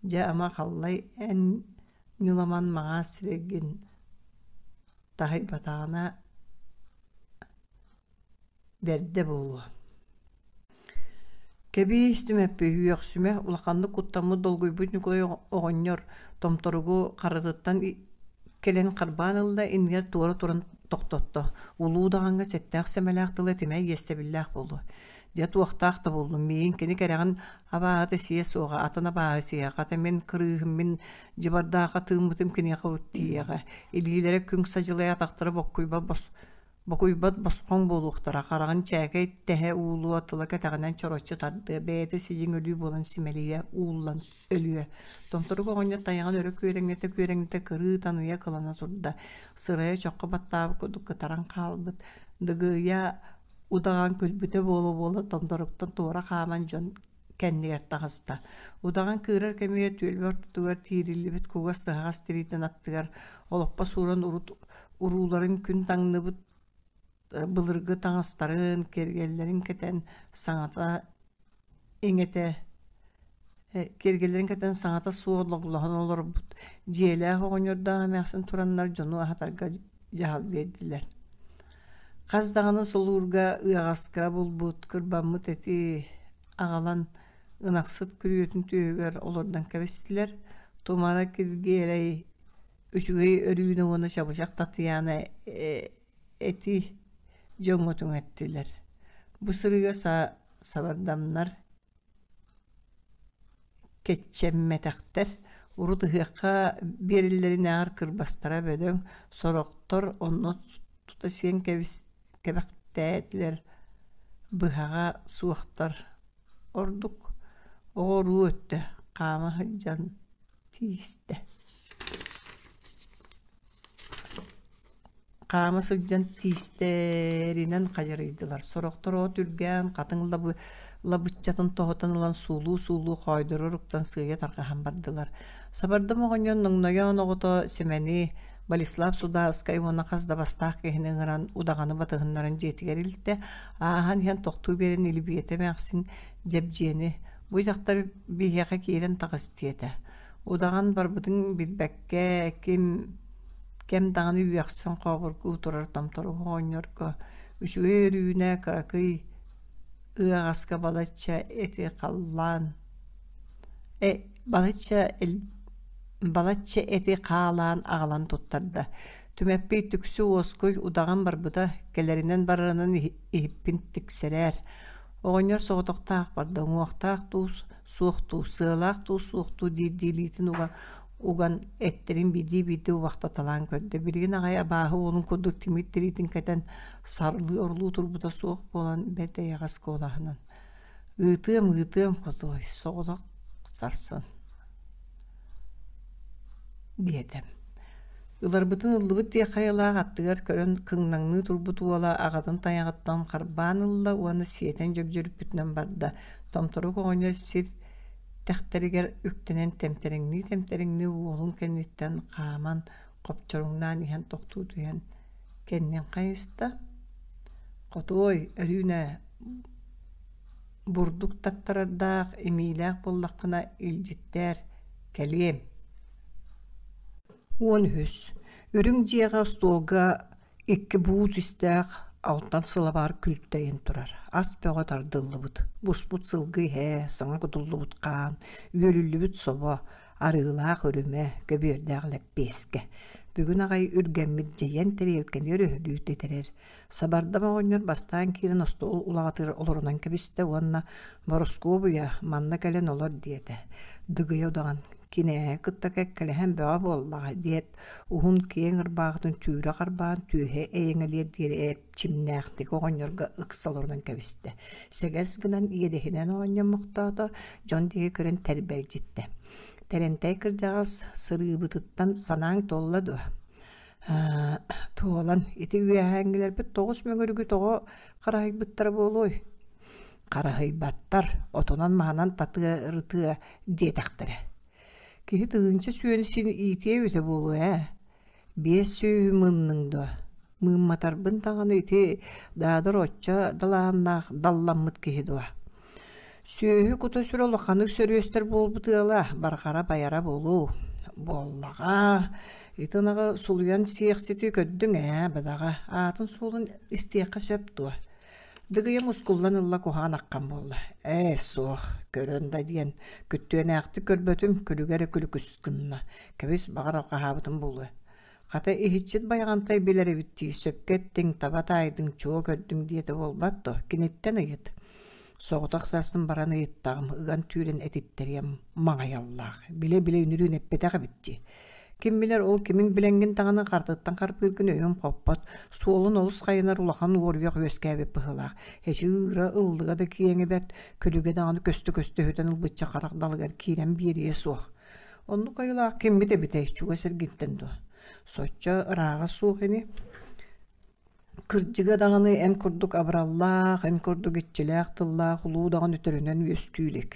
Дьэ ама халлай эн Ньыламан маҥаас сирэйгин таһыйбатаҕына бэрдэ буолуо Кэбиис Түмэппий үөхсүмэ, улаханнык куттаммыт долгуйбут Ньукулай оҕонньор томторугу харытыттан кэлэн харбаан ылла, иннигэр туора туран тохтотто. Улуу удаҕаҥҥа сэттээх-сэмэлээх тыла этимэ иэстэбиллээх буолуо. Дьэ туохтаах да буоллун, миигин кини кэрэҕин абааһыта сиэ суоҕа, атын абааһы сиэ, хата мин кырыыһым, мин дьыбардаахха тыыммытым киниэхэ урут тиийиэҕэ. Илиилэрэ күҥ садьылай атахтара боккуйбат бос бокуйбат босхоҥ буолуохтара, хараҕын чээкэй тэһэ уулуо, тыла кэтэҕинэн чороччу тардыа, бэйэтэ сидьиҥ өлүү буолан симэлийэ, ууллан өлүө. Томторук оҕонньор тайаҕын өрө күөрэҥнэтэ-күөрэҥнэтэ кырыы таныйа кылана турда. Сырайа чоххо баттаабыт курдук кытаран хаалбыт. Дыгыйа Удаҕан күлбүтэ буола-буола томторуктан туора хааман дьон кэннигэр таҕыста. Удаҕан кыырар кэмигэр түөлбэ ортотугар тиириллибит кугас тыһаҕас тириитин аттыгар олоппос ууран урут урууларын күн таҥныбыт былыргы таҥастарын, киэргэллэрин кэтэн саҥата иҥэтэ киэргэллэрин кэтэн саҥата суох логлоһон олорбут дьиэлээх оҕонньордоох эмээхсин тураннар дьону аһатарга дьаһал биэрдилэр. Хас даҕаны солуурга ыаҕаска булбут, кырбаммыт эти аҕалан ынахсыт күрүөтүн түөһүгэр олордон кэбистилэр. Тумара Киргиэлэй үчүгэй өрүүнэ уонна чабычах Татыйаана эти дьоҥҥо түҥэттилэр. Бу сырыыга сабардамнар кэччэммэтэхтэр, урут ыһыахха биэрэллэринээҕэр кырбастара бөдөҥ, сорохтор онно тута сиэн кэбэхтээтилэр, быһаҕа суохтар ордук оҕо-уруу өттө хаама сылдьан тиистэ Хаама сылдьан тиистэринэн хадьарыйдылар, сорохтор от үргээн, хатыҥ лабыччатын тоһутан ылан суулуу-суулуу хоойдоругар уктан сыыйа тарҕаһан бардылар. Сабардам оҕонньор ноҥнойоон оҕото Сэмэни Болеслав судаарыскай уонна хас да бастаах киһини ыҥыран удаҕаны батыһыннаран дьиэтигэр илтэ, ааһан иһэн тохтуу биэрэн Илбиэтэ эмээхсин Дьэбдьиэни «Бу дьахтар биһиэхэ киирэн таҕыс» диэтэ. Удаҕан барбытын билбэккэ, ким кэм даҕаны үөхсэн хообургуу турар томторугу оҕонньорго үчүгэй Өрүүнэ кыракый ыаҕаска балачча эти халлаан балачча балачча эти хаалаан аҕалан туттарда. Түмэппий түксү уоскуй удаҕан барбыта, кэлэринэн барарынан иһиппин тиксэрээр. Оҕонньор соҕотохтоох барда, уҥуохтаах дуу, суох дуу, сыалаах дуу, суох дуу диирдии илиитин уга уган эттэрин биирдии-биирдии убахтаталаан көрдө. Билигин аҕай абааһы уолун курдук тимир тириитин кэтэн сарлыы-орулуу турбута суох буолан бэрт эйэҕэс куолаһынан «Ыытыам, ыытыам, хотуой, соҕотох сарсын» диэтэ. Ыларбытын ыллыбыт диэх хайалаах аттыгар көрөн кыҥнаҥныы турбут уола аҕатын тайаҕыттан харбаан ылла уонна сиэтэн дьөгдьөрүппүтүнэн барда. Томторук оҕонньор сир тэхтэригэр үктэнэн тэмтэриҥнии-тэмтэриҥнии уолун кэнниттэн хааман хопчоруҥнаан иһэн тохтуу түһэн кэннин хайыста: «Хотуой, Өрүүнэ, бурдук таттарардаах, имиилээх буоллаххына илдьиттээр, кэлиэм» 13. Үрүҥ дьиэҕэ остуолга Икки буут истээх алтан сылабаар күлтэйэн турар, ас бөҕө тардыллыбыт, буспут сылгы иһэ, саҥа кутуллубут хаан, үөлүллүбүт собо, арыылаах үрүмэ, көбүөрдээх лэппиэскэ. Бүгүн аҕай үргэммит дьэйэн тэриэлкэни өрөһөлүү тэтэрэр. Сабардам оҕонньор бастаан киирэн остуол улаҕатыгар олорунан кэбистэ уонна «Борускуобуйа, манна кэлэн олор» диэтэ. Дыгыйа удаҕан «Кинээһи кытта кэккэлэһэн бөҕө буоллаҕа» диэт, Уһун киэҥ ырбаахытын түүрэ харбаан түөһэ эйэҥэлиэр диэри эрчимнээхтик оҕонньорго ыкса олорунан кэбистэ. Сэгэс гынан иэдэһинэн оонньоммохтоото, дьон диэки көрөн тэрбэлдьиттэ. Тэрэнтэй кырдьаҕас сырыыбытыттан санааҥ туолла дуо? Туолан, ити үөһээҥҥилэрбит тоҕус мөҥүрүгү тоҕо хараһыйбыттара буолуой? Хараһыйбаттар, отунан-маһынан татыа-ырытыа диэтэхтэрэ. Киһи тыһыынча сүөһүнү син иитиэ эбитэ буолуо ээ. Биэс сүөһү мыынныҥ дуо? Мыымматарбын даҕаны ити Даадар оччо далааһыннаах далламмыт киһи дуо? Сүөһү кута-сүрэ улаханнык сөрүөстэр буолбут ыала барҕара байара буолуо. Буоллаҕа, ити ынаҕы сулуйан сиэхсити көрдүҥ ээ, бадаҕа, аатын-суолун истиэххэ сөп дуо? Дыгыйа мускуллан ылла куһаҕан аххан буолла. Ээ, суох, көрөн да диэн, күттүөнээхтик көрбөтүм, күлүгэ эрэ күлүкүс гынна. Кэбис, баҕар алҕаһаабытым буолуо. Хата иһиччит Байаҕантай билэр эбит дии, сөпкө эттиҥ, таба таайдыҥ, чуо көрдүҥ диэтэ буолбат дуо, киниттэн ыйыт. Соҕотох сарсын баран ыйыттаҕым, ыган түүрэн этиттэриэм маҥайаллаах. Билэ-билэ үнүрүүн эппэтэх эбит дии. Ким билэр, ол кимин билэҥҥин даҕаны хартыттан харбыыргын өйүм хоппот, суолун олус хайынар улахан уоруйах үөскээбит быһыылаах. Эчи ыыра ыллыга да киэҥэ бэрт, күлүгэ даҕаны көстө-көстө өһүтэн ылбычча харах далыгар киирэн биэриэ суох. Оннук айылаах киммит эбитэй, чугас эргинтэн дуо? Соччо ырааҕа суох ини. Кырдьыга даҕаны эн курдук абыраллаах, эн курдук иччилээх тыллаах улуу даҕаны өтөрүнэн үөскүү илик.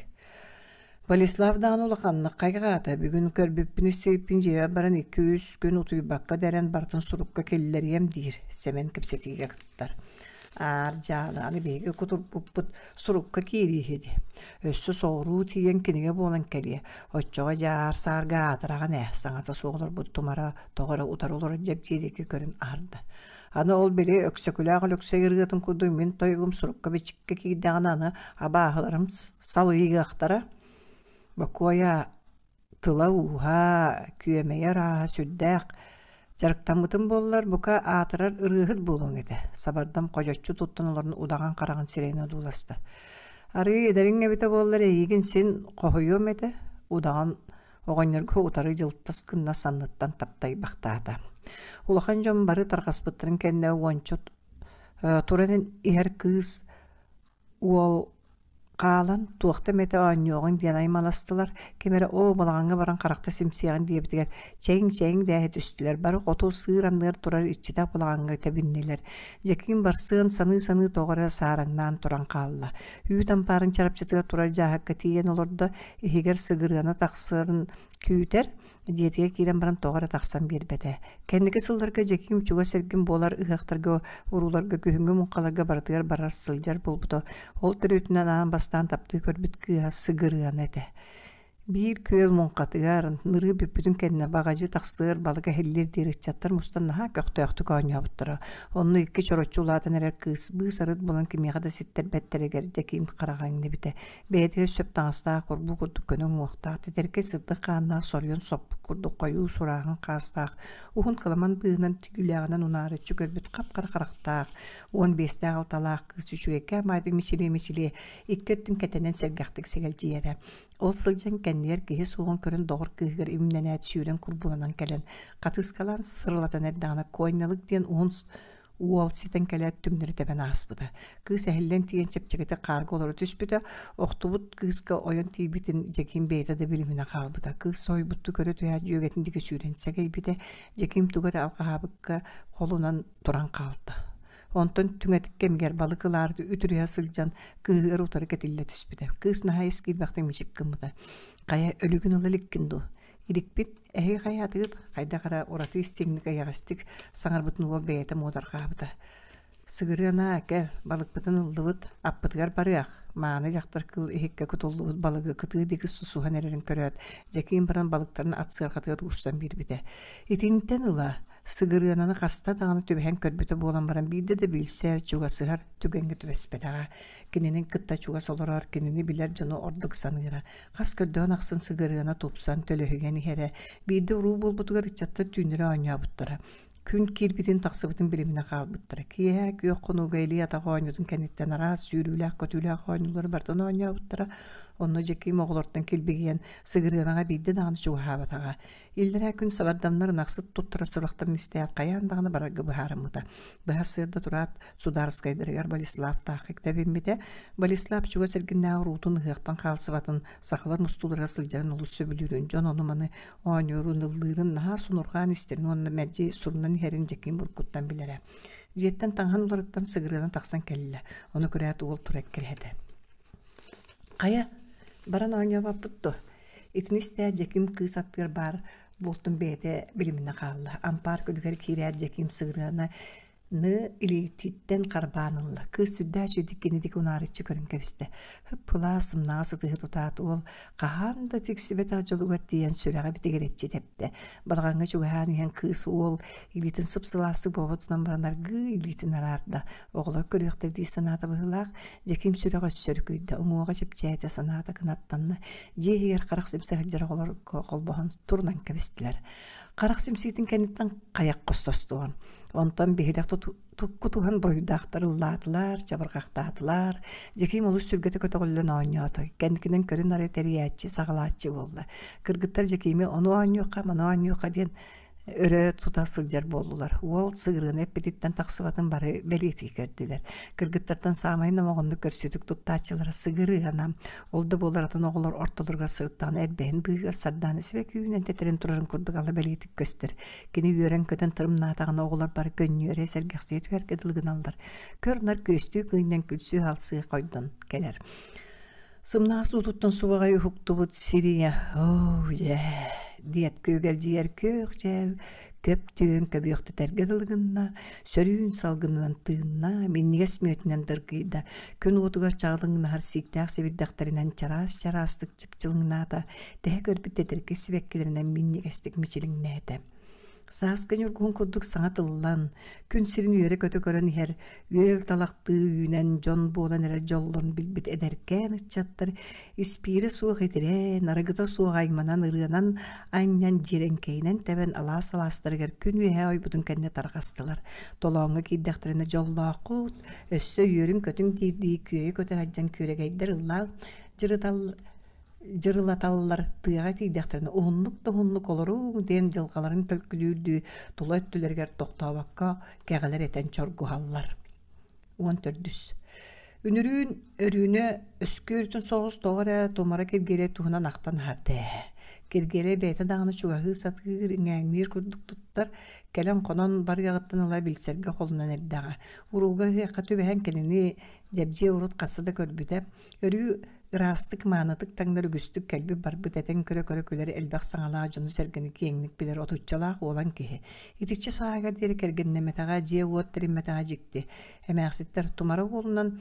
Болеслав даҕаны улаханнык хайҕаата, бүгүн көрбүппүн истибиппин дьиэбэр баран икки-үс күн утуйбакка да эрэн барытын сурукка киллэриэм диир, Сэмэн кэпсэтиигэ кыттар. Аар дьаалы аны биһиги кутурбуппут сурукка киирииһи дии. Өссө соҕуруу тиийэн кинигэ буолан кэлиэ. Оччоҕо дьэ аар-саарга аатыраҕын ээ, саҥата суох олорбут тумара тоҕо эрэ утары олорон дьэбдьиэликкэ көрөн аһарда. Аны ол били Өксөкүлээх Өлөксөй ырыатын курдук мин тойугум сурукка-бичиккэ киирдэҕинэ аны абааһыларым салыйыахтара. Бокуойа тыла ууһа, күөмэйэ ырааһа сүрдээх дьарыктаммытым буоллар, бука аатырар ырыаһыт буолуоҥ этэ. Сабардам ходьоччу туттан олорон удаҕан хараҕын сирэйин одууласта. Арыый эдэриҥ эбитэ буоллар эйигин син хоһуйуом этэ, удаҕан Оҕонньорго утары дьылтас гынна санныттан таптайбахтаата. Улахан дьон бары тарҕаспыттарын кэннэ уонча туран иһэр кыыс уол хаалан туохта эмэтэ оонньуоҕуҥ диэн аймаластылар. Ким эрэ оо балаҕаҥҥа баран харахта симсиэҕин диэбитигэр чэйиҥ-чэйиҥ дээһи түстүлэр. Бары хоту сыыр анныгар турар иччитэх балаҕаҥҥа тэбиннилэр. Дьэкиим барсыан саныы-саныы тоҕо эрэ саараҥнаан туран хаалла. Үүт ампаарын чарапчытыгар турар дьааһыкка тиийэн олордо, иһигэр сыгырыана тахсарын күүтэр. Дьиэтигэр киирэн баран тоҕо эрэ тахсан биэрбэтэ. Кэнники сылларга Дьэкиим чугас эргин буолар ыһыахтарга, урууларга, күһүҥҥү муҥхаларга барытыгар барар сылдьар буолбута. Ол төрүөтүнэн аан бастаан таптыы көрбүт кыыһа Сыгырыана этэ. Биир күөл муҥхатыгар, нырыы бүппүтүн кэннэ баҕадьы тахсыар балык эһиллиэр диэри ыччаттар мустан наһаа көхтөөхтүк оонньообуттара. Онно икки чороччу улаатан эрэр кыыс быыс-арыт булан кимиэхэ да ситтэрбэттэригэр Дьэкиим хараҕа иҥнибитэ. Бэйэтигэр сөп таҥастаах курбуу курдук көнө уҥуохтаах, тэтэркэй сырдык хааннаах соруйан соппут курдук хойуу сурааһын хаастаах, уһун кыламан быыһынан түүлээҕинэн унаарыччы көрбүт хап-хара харахтаах, 15-тээх алталаах кыыс үчүгэйкээн баайдык мичилиэ-мичилиэ икки өттүн кэтэнэн сэргэхтик сэгэлдьийэрэ. Ол сылдьан кэннигэр киһи суоҕун көрөн доҕор кыыһыгар имнэнээт сүүрэн курбууланан кэлэн, хатыыскалаан сырылатан эрдэҕинэ Куонньалык диэн уһун уол ситэн кэлээт түҥнэри тэбэн ааспыта. Кыыс эһиллэн тиийэн чэпчэкитик хаарга олоро түспүтэ, охтубут кыыска ойон тиийбитин Дьэкиим бэйэтэ да билиминэ хаалбыта. Кыыс соһуйбуттуу көрө түһээт дьүөгэтин диэки сүүрэн сэгэйбитэ, Дьэкиим тугу эрэ алҕаһаабыкка холунан туран хаалта. Онтон түҥэтик кэмигэр балык ылаары үтүрүһэ сылдьан кыыһыгар утары кэтиллэ түспүтэ. Кыыс наһаа ис киирбэхтик мичик гыммыта. Хайа, өлүгүн ыла иликкин дуо? Иликпит, эһиги хайаатыгыт? Хайдах эрэ ураты истиҥник эйэҕэстик саҥарбытын уол бэйэтэ муодарҕаабыта. Сыгырыан-аа, кэл, балыкпытын ыллыбыт, аппытыгар барыах. Мааны дьахтар кыыл иһиккэ кутуллубут балыгы кытыы диэки сусуһан эрэрин көрөөт, Дьэкиим баран балыктарын ат сыарҕатыгар уурсан биэрбитэ. Итинтэн ыла Сыгырыананы хаста даҕаны түбэһэн көрбүтэ буолан баран биирдэ да билсэр, чугасыһар түгэҥҥэ түбэспэтэҕэ. Кинини кытта чугас олорор, кинини билэр дьону ордук саныыра. Хас көрдөөн ахсын Сыгырыана тупсан, төлөһүйэн иһэрэ. Биирдэ уруу буолбутугар ыччаттар түүннэри оонньообуттара. Күн киирбитин-тахсыбытын билиминэ хаалбыттара. Киэһэ күөх хонууга илии-атах оонньуутун кэнниттэн араас сүүрүүлээх-көтүүлээх оонньуулары барытын оонньообуттара. Онно Дьэкиим оҕолортон килбигийэн Сыгырыанаҕа биирдэ даҕаны чугаһаабатаҕа. Иллэрээ күн сабардамнар ынахсыт туттара сурахтарын истээт хайаан даҕаны барарга быһаарыммыта. Быһа сыарда тураат судаарыскайдарыгар Болеславтаахха тэбиммитэ. Болеслав чугас эргиннээҕи уруутун ыһыахтан хаалсыбатын, сахалар мустууларыгар сылдьарын олус сөбүлүүрүн, дьон ону-маны оонньуурун, ыллыырын наһаа сонурҕаан истэрин уонна мэлдьи сурунан иһэрин Дьэкиим уруккуттан билэрэ. Дьиэттэн таҥаһын уларыттан сыгырыана тахсан кэллэ. Ону көрөөт уол тура эккирээтэ. Хайа, баран оонньообоппут дуо? Итини истээт Дьэким кыыс аттыгар баар буолтун бэйэтэ билиминэ хаалла. Ампаар күлүгэр киирээт Дьэким сыгырыана ны илиититтэн харбаан ылла. Кыыс сүрдээх үчүгүйдүк кинидик унаарыччы көрөн кэбистэ. Һып-һылаас сымнаҕас ытыһы тутаат уол хаһан да тиксибэтэх дьолугар тиийэн сүрэҕэ битигирэччи тэптэ. Балаҕаҥҥа чугаһаан иһэн кыыс уол илиитин сып-сылаастык буоба тутан баран аргыый илиитин араарда. Оҕолор көрүөхтэр дии санаата быһыылаах, Дьэкиим сүрэҕэ өссө өрүкүйдэ, уҥуоҕа чэпчээтэ, санаата кынаттанна. Дьиэ иһигэр харах симсэ сылдьар оҕолорго холбоһон турунан кэбистилэр. Харах симсиитин кэнниттэн хайах хостостулар. Онтон биһилэх кутуһан буруйдаахтар ыллаатылар, чабырҕахтаатылар. Дьэкиим олус сүргэтэ көтөҕүллэн оонньоото. Кэнникинэн көрүн-ары тэрийээччи, саҕалааччы буолла. Кыргыттар Дьэкиими ону оонньуохха, маны оонньуохха диэн өрө тута сылдьар буоллулар. Уол сыгырыаны эппититтэн тахсыбатын бары бэлиэтии көрдүлэр. Кыргыттартан саамай номоҕоннук көрсүтүк туттааччылара сыгырыана. Ол да буоллар атын оҕолор ортолоругар сырыттаҕына эрбэһин быыһыгар Сардаана сибэкүүнэн тэтэрин турарын курдук ала бэлиэтик көстөр. Кини үөрэн-көтөн тырымнаатаҕына оҕолор бары көнньүөрэ сэргэхсийэ түһэргэ дылы гыналлар. Көр-нар күөстүү кыынньан күлсүү-халсыы хойдон кэлэр. Сымнаҕас уутуттан субаҕай уһуктубут сирийэ «Оо, дьэ» диэт күөгэлдьийэр күөх дьээл көп түөн көбүөхтэтэргэ дылы гынна, сөрүүн салгынынан тыынна, минньигэс мүөтүнэн дыргыйда, күн уотугар чаҕылыҥнаһар сииктээх сэбирдэхтэринэн чараас-чараастык чыпчылыҥнаата, тэһэ көрбүт тэтэркэй сибэккилэринэн минньигэстик мичилиҥнээтэ. Сааскы ньургуһун курдук саҥа тыллан, күн сирин үөрэ-көтө көрөн иһэр, үөл талахтыы үүнэн дьон буолан эрэр дьоллорун билбит эдэркээн ыччаттар испиирэ суох итирээн, арыгыта суох айманан ырыанан анньан дьиэрэҥкэйинэн тэбэн алаас алаастарыгар күн үөһэ ойбутун кэннэ тарҕастылар. Толооҥҥо киирдэхтэринэ дьоллооххут, өссө үөрүҥ-көтүҥ диирдии күөйэ көтө сылдьан күөрэгэйдэр ыллаан дьырытал дьырылаталлар, тыаҕа тиийдэхтэринэ уһуннук да уһуннук олорууҥ диэн дьылҕаларын төлкүлүүрдүү тула өттүлэригэр тохтообокко кэҕэлэр этэн чоргуһаллар. 14. Үнүрүүн Өрүүнэ өскүөрүтүн соҕус тоҕо эрэ тумара Киргиэлэй туһунан ахтан аһарда ээ. Киргиэлэй бэйэтэ даҕаны чугаһыы сатыыр, иҥээҥниир курдук туттар, кэлэн хонон барыаҕыттан ыла билсэргэ холунан эрдэҕэ. Урууга ыһыахха түбэһэн кинини Дьэбдьиэ урут хаста да көрбүтэ. Өрүү Ыраастык, маанытык таҥнар үгүстүк кэлбит-барбыт этэн көрө-көрө күлэр элбэх саҥалаах дьону-сэргэни киэҥник билэр отуччалаах уолан киһи. Итиччэ сааһыгар диэри кэргэннэммэтэҕэ, дьиэ-уот тэриммэтэҕэ дьикти. Эмээхситтэр тумара уолунан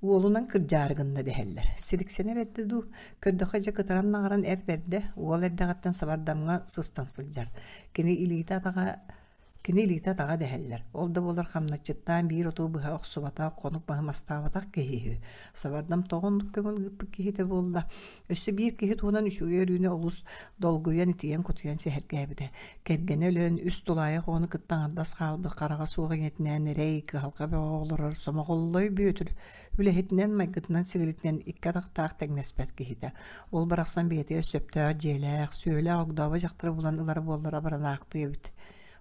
уолунан кырдьаары гынна дэһэллэр. Силиксэнэ бэрдэ дуу, көрдөххө дьэ кытаран-наҕаран эр бэрдэ, уол эрдэҕиттэн сабардамҥа сыстан сылдьар. Кини илиитэ-атаҕа Кини илиитэ-атаҕа дэһэллэр, ол да буоллар хамначчыттаан биир оту быһа охсубатах, хонук маһы мастаабатах киһи үһү. Сабардам тоҕо оннук көҥүл ыыппыт киһитэ буолла. Өссө биир киһи туһунан үчүгэй өрүүнү олус долгуйан, итийэн-кутуйан сэһэргээбитэ. Кэргэнэ өлөн, үс тулаайах оҕону кытта аҥардас хаалбыт хараҕа суох ийэтинээн эрэй, кыһалҕа бөҕө олорор Сомоҕоллой Бүөтүр үлэһитинэн, майгытынан-сигилитинэн икки атахтаах тэҥнэспэт киһитэ. Ол барахсан бэйэтигэр сөптөөх дьиэлээх, сүөһүлээх огдообо дьахтары булан ылара буоллар абыранаахтыы эбит.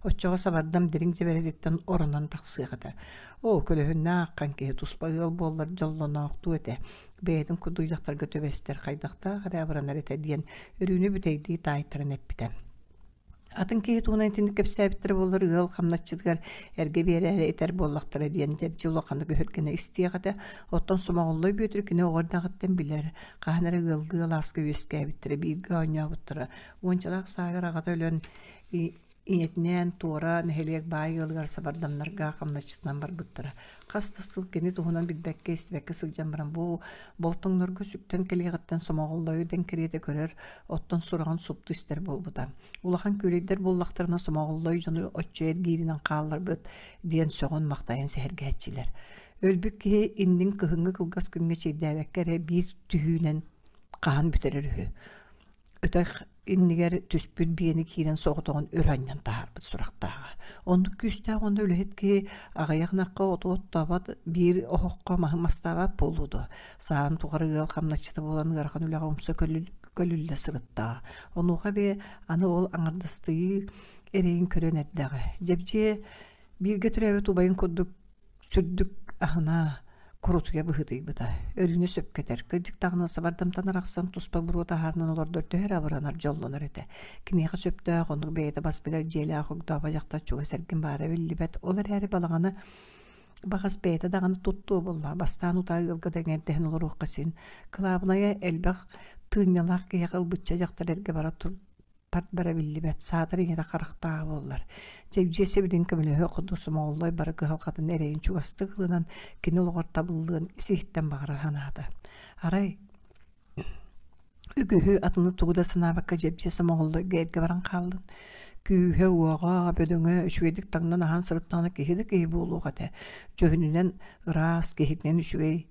Оччоҕо сабардам дириҥ дьэбэрэтиттэн оронон тахсыах этэ. Оо, көлөһүннээх аххан киһи туспа ыал буоллар дьоллоноохтуу этэ. Бэйэтин курдук дьахтарга түбэстэр хайдахтаах эрэ абыранар этэ диэн өрүүнү бүтэйдии таайтаран эппитэ. Атын киһи туһунан итинник кэпсээбиттэрэ буоллар ыал хамначчытыгар эргэ биэрээри этэр буоллахтара диэн дьэбдьи улаханнык өһүргэнэ истиэх этэ. Оттон Сомоҕоллой Бүөтүр кини оҕо эрдэҕиттэн билэр, хаһан эрэ ыаллыы алааска үөскээбиттэрэ, бииргэ оонньообуттара. Уончалаах саагар аҕата өлөн ийэтинээн туора нэһилиэк баай ыалыгар сабардамнарга хамначчытынан барбыттара. Хас да сыл кини туһунан билбэккэ, истибэккэ сылдьан баран бу болтоҥнорго сүктэн кэлиэҕиттэн Сомоҕоллойу дэҥ кэриэтэ көрөр, оттон сураҕын супту истэр буолбута. Улахан күүлэйдэр буоллахтарына Сомоҕоллой дьону оччо эргииринэн хаалларбыт диэн сөҕөн-махтайан сэһэргээччилэр. Өлбүт киһи иннин кыһыҥҥы кылгас күҥҥэ чэйдээбэккэ эрэ биир түһүүнэн хаһан бүтэрэр үһү. Өтөх иннигэр түспүт биэни киирэн соҕотоҕун өр анньан таһаарбыт сурахтааҕа. Оннук күүстээх уонна үлэһит киһи аҕыйах ынахха оту оттообот, биир оһоххо маһы мастаабат буолуо дуо? Саһаан тухары ыал хамначчыта буолан ыарахан үлэҕэ умса көлүллэ сырыттаҕа. Онуоха бэйэ аны ол аҥардастыйыы эрэйин көрөн эрдэҕэ. Дьэбдьиэ бииргэ төрөөбүт убайын курдук сүрдүк аһына курутуйа быһыытыйбыта. Өрүүнэ сөпкө этэр. Кырдьык даҕаны сабардамтан арахсан туспа буруо таһаарынан олордор төһө эрэ абыранар дьоллонор этэ. Киниэхэ сөптөөх, оннук бэйэтэ бас билэр дьиэлээх огдообо дьахтар чугас эргин баара биллибэт. Ол эрээри балаҕаны баҕас бэйэтэ даҕаны туттуо буолла. Бастаан утаа ыалга да эҥэрдэһэн олоруохха син. Кылаабынайа элбэх тыынньалаах киһиэхэ ылбычча дьахтар эргэ бара тардара биллибэт, саатар ийэтэ харахтааҕа буоллар. Дьэбдьиэ сибилин көмөлөһүөх курдук Сомоҕоллой бары кыһалҕатын эрэйин чугастык ылынан кини олоҕор табыллыан ис-иһиттэн баҕара санаата. Арай үгүһү атыны тугу да санаабакка Дьэбдьиэ Сомоҕоллойго эргэ баран хааллын. Күүһэ-уоҕа, бөдөҥө, үчүгэйдик таҥнан аһаан сырыттаҕына киһи да киһи буолуох этэ. Дьүһүнүнэн ыраас, киһитинэн үчүгэй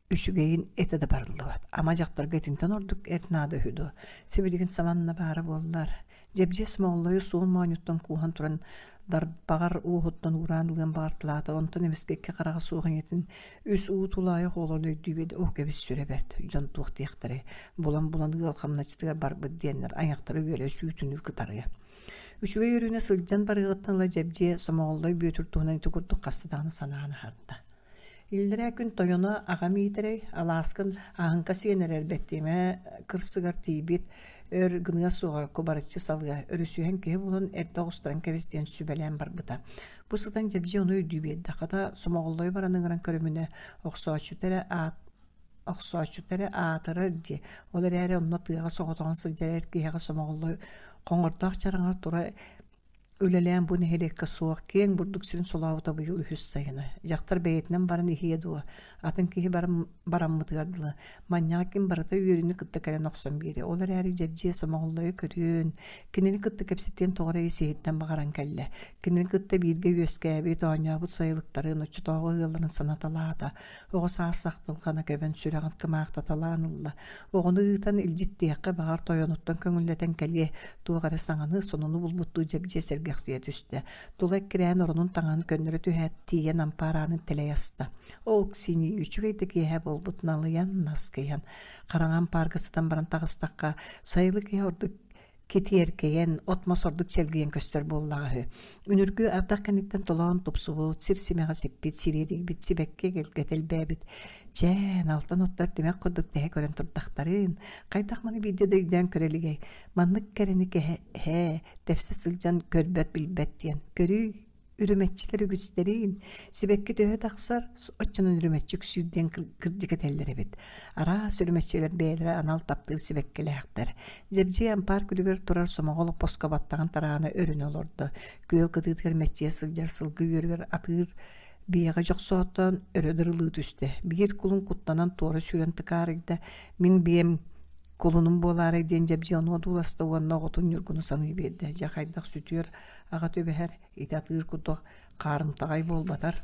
үчүгэйин этэ да барыллыбат. Ама дьахтарга итинтэн ордук эр наада үһү дуо? Сибилигин саманна баара буоллар. Дьэбдьиэс Моҕоллойу суон моонньуттан кууһан туран дарбаҕар уоһуттан уураан ылыан баҕарталаата. Онтон эмискэ икки хараҕа суох ийэтин үс уу тулаайах оҕолорун өйдүү биэрдэ. Оо, кэбис сүрэ бэрт, дьон туох диэхтэрэй, булан-булан ыал хамначчытыгар барбыт диэннэр айахтара үөрэ сүүтүнүү кытарыа. Үчүгэй өрүүнэ сылдьан барыаҕыттан ыла Дьэбдьиэ Сомоҕоллой Бүөтүр туһунан ити курдук хаста даҕаны санаан аһарда. Иллэрээ күн тойоно аҕам Иитэрэй алааскын аһыҥка сиэн эрэр бэттиэмэ кырсыгар тиийбит, өр гыныа суоҕа кубарыччы салыа, өрүсүһэн киһи булан эрдэ оҕустаран кэбис диэн сүбэлээн барбыта. Бу сытан Дьэбдьиэ ону өйдүү биэрдэ, хата Сомоҕоллойу баран ыҥыран көрүмүнэ, охсооччута эрэ аат охсооччута эрэ аатырар дии, ол эрээри онно тыаҕа соҕотоҕун сылдьар эр киһиэхэ Сомоҕоллой хоҥордоох чараҥар тура Үлэлээн бу нэһилиэккэ суох киэҥ бурдук сирин солообута быйыл үһүс сайына. Дьахтар бэйэтинэн баран иһиэ дуо, атын киһи баран бараммытыгар дылы. Манньаҕа ким барыта үөрүүнү кытта кэлэн охсон биэриэ. Ол эрээри Дьэбдьиэ Сомоҕоллойу көрүөн, кинини кытта кэпсэтиэн тоҕо эрэ ис-иһиттэн баҕаран кэллэ. Кинини кытта бииргэ үөскээбит, оонньообут сайылыктарын, оччотооҕу ыалларын санаталаата. Оҕо саас сахтылҕана көбөн сүрэҕин кымаахтаталаан ылла. Оҕону ыытан илдьиттиэххэ баҕар тойонуттан көҥүллэтэн кэлиэ, туох эрэ саҥаны, сонуну булбуттуу дьэбдьиэ сэргэхсийэ түстэ. Тула эккирээн оронун таҥаһын көннөрө түһээт, тиийэн ампаар аанын тэлэйэ аста. Оо, Ксения, үчүгэй да киэһэ буолбут, налыйан, наскыйан. Хараҥа ампаарга сытан баран таҕыстахха, сайылык иһэ ордук китиэркэйэн, от-мас ордук чэлгийэн көстөр буоллаҕа үһү. Үнүргү ардах кэнниттэн толоон тупсубут, сир симэҕэ сиппит, сириэдийбит, сибэкки эгэлгэ тэлбээбит. Чээн, алтан оттор тимэх курдук тэһэ көрөн турдахтарын, хайдах маны биирдэ да өйдөөн көрө илигэй, маннык кэрэни кэһэ, тэпсэ сылдьан көрбөт-билбэт диэн. Көрүүй. Үрүмэччилэр үгүстэрин, сибэкки төһө тахсар, оччонон үрүмэччи үксүүр диэн кырдьык этэллэр эбит. Араас үрүмэччилэр бэйэлэрэ анал таптыыр сибэккилээхтэр. Дьэбдьиэй ампаар күлүгэр турар сомоҕо олоппоско баттаҕын тараана өрүнэ олордо. Күөл кытыытыгар мэччийэ сылдьар сылгы үөрүгэр атыыр биэҕэ дьохсооттоон өрө дырылыы түстэ. Биир кулун куттанан туора сүүрэн тыкаарыйда. Мин биэм кулунум буолаарай диэн Дьэбдьиэй ону одууласта уонна оҕотун Ньургуну саныы биэрдэ. Дьэ хайдах сүтүөр аҕа түбэһэр, ити атыыр курдук хаарымтаҕай буолбатар.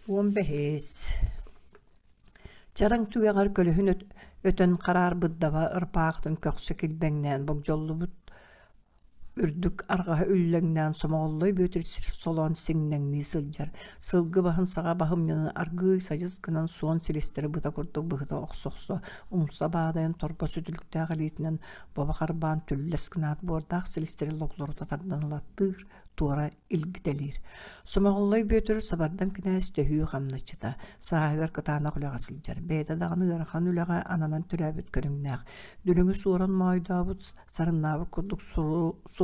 15. Чараҥ түгэҕэр көлөһүн өтөн хараарбыт даба ырбаахытын көхсө килбэҥнээн богдьоллубут үрдүк арҕаһа үллэҥнээн Сомоҕоллой Бүөтүр солоон сиҥнэҥнии сылдьар, сылгы баһын саҕа баһымньынан аргыый садьыс гынан суон силистэри быта курдук быһыта охсо-охсо, умса баадайан торбос үтүлүктээх илиитинэн бобо харбаан түллэс гынаат буордаах силистэри логлорута тардан ылаттыыр, туора илгитэлиир. Сомоҕоллой Бүөтүр сабардам кинээс төһүү хамначчыта, сааһыгар кытаанах үлэҕэ сылдьар, бэйэтэ даҕаны ыарахан үлэҕэ ананан төрөөбүт көрүҥнээх, дүлүҥү суоран моойдообут, сарыннаабыт курдук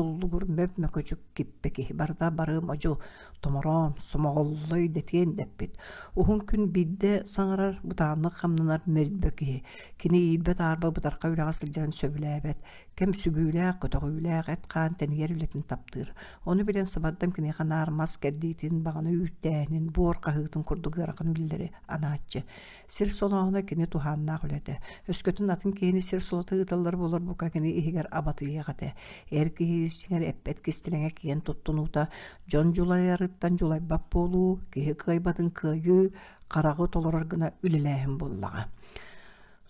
суллугур мөп-мөкөчүк киппэ киһи барыта бары модьу, томороон, сомоҕоллой дэтиэн дэппит. Уһун күн биирдэ саҥарар, бытааннык хамнанар мөлбө киһи. Кини иирбэ-таарба бытархай үлэҕэ сылдьарын сөбүлээбэт, кэм сүгүүлээх, көтөҕүүлээх, эт-хаан тэнийэр үлэтин таптыыр. Ону билэн сабардам киниэхэ наар мас кэрдиитин, баҕана үүттээһинин, буор хаһыытын курдук ыарахан үлэлэри анааччы. Сир солооһуна кини туһааннаах үлэтэ. Өскөтүн атын киһини сир солото ыыталлар буолар бука кини иһигэр абатыйыах этэ. Эр киһи дьиҥэр эппэт кистэлэҥэ киэн туттунуута, дьон дьулайарыттан дьулайбат буолуу, киһи кыайбатын кыайыы, хараҕы толорор гына үлэлээһин буоллаҕа.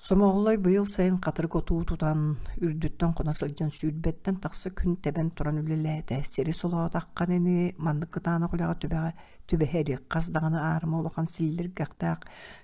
Сомоҕолой быйыл сайын хатырык отуу тутан, үрдүттэн хоно сылдьан сүүрбэттэн тахса күн тэбэн туран үлэлээтэ. Сири солоотоххун ини маннык кытаанах үлэҕэ түбэҕэ түбэһэ илик хас даҕаны аарыма улахан силлиргэхтээх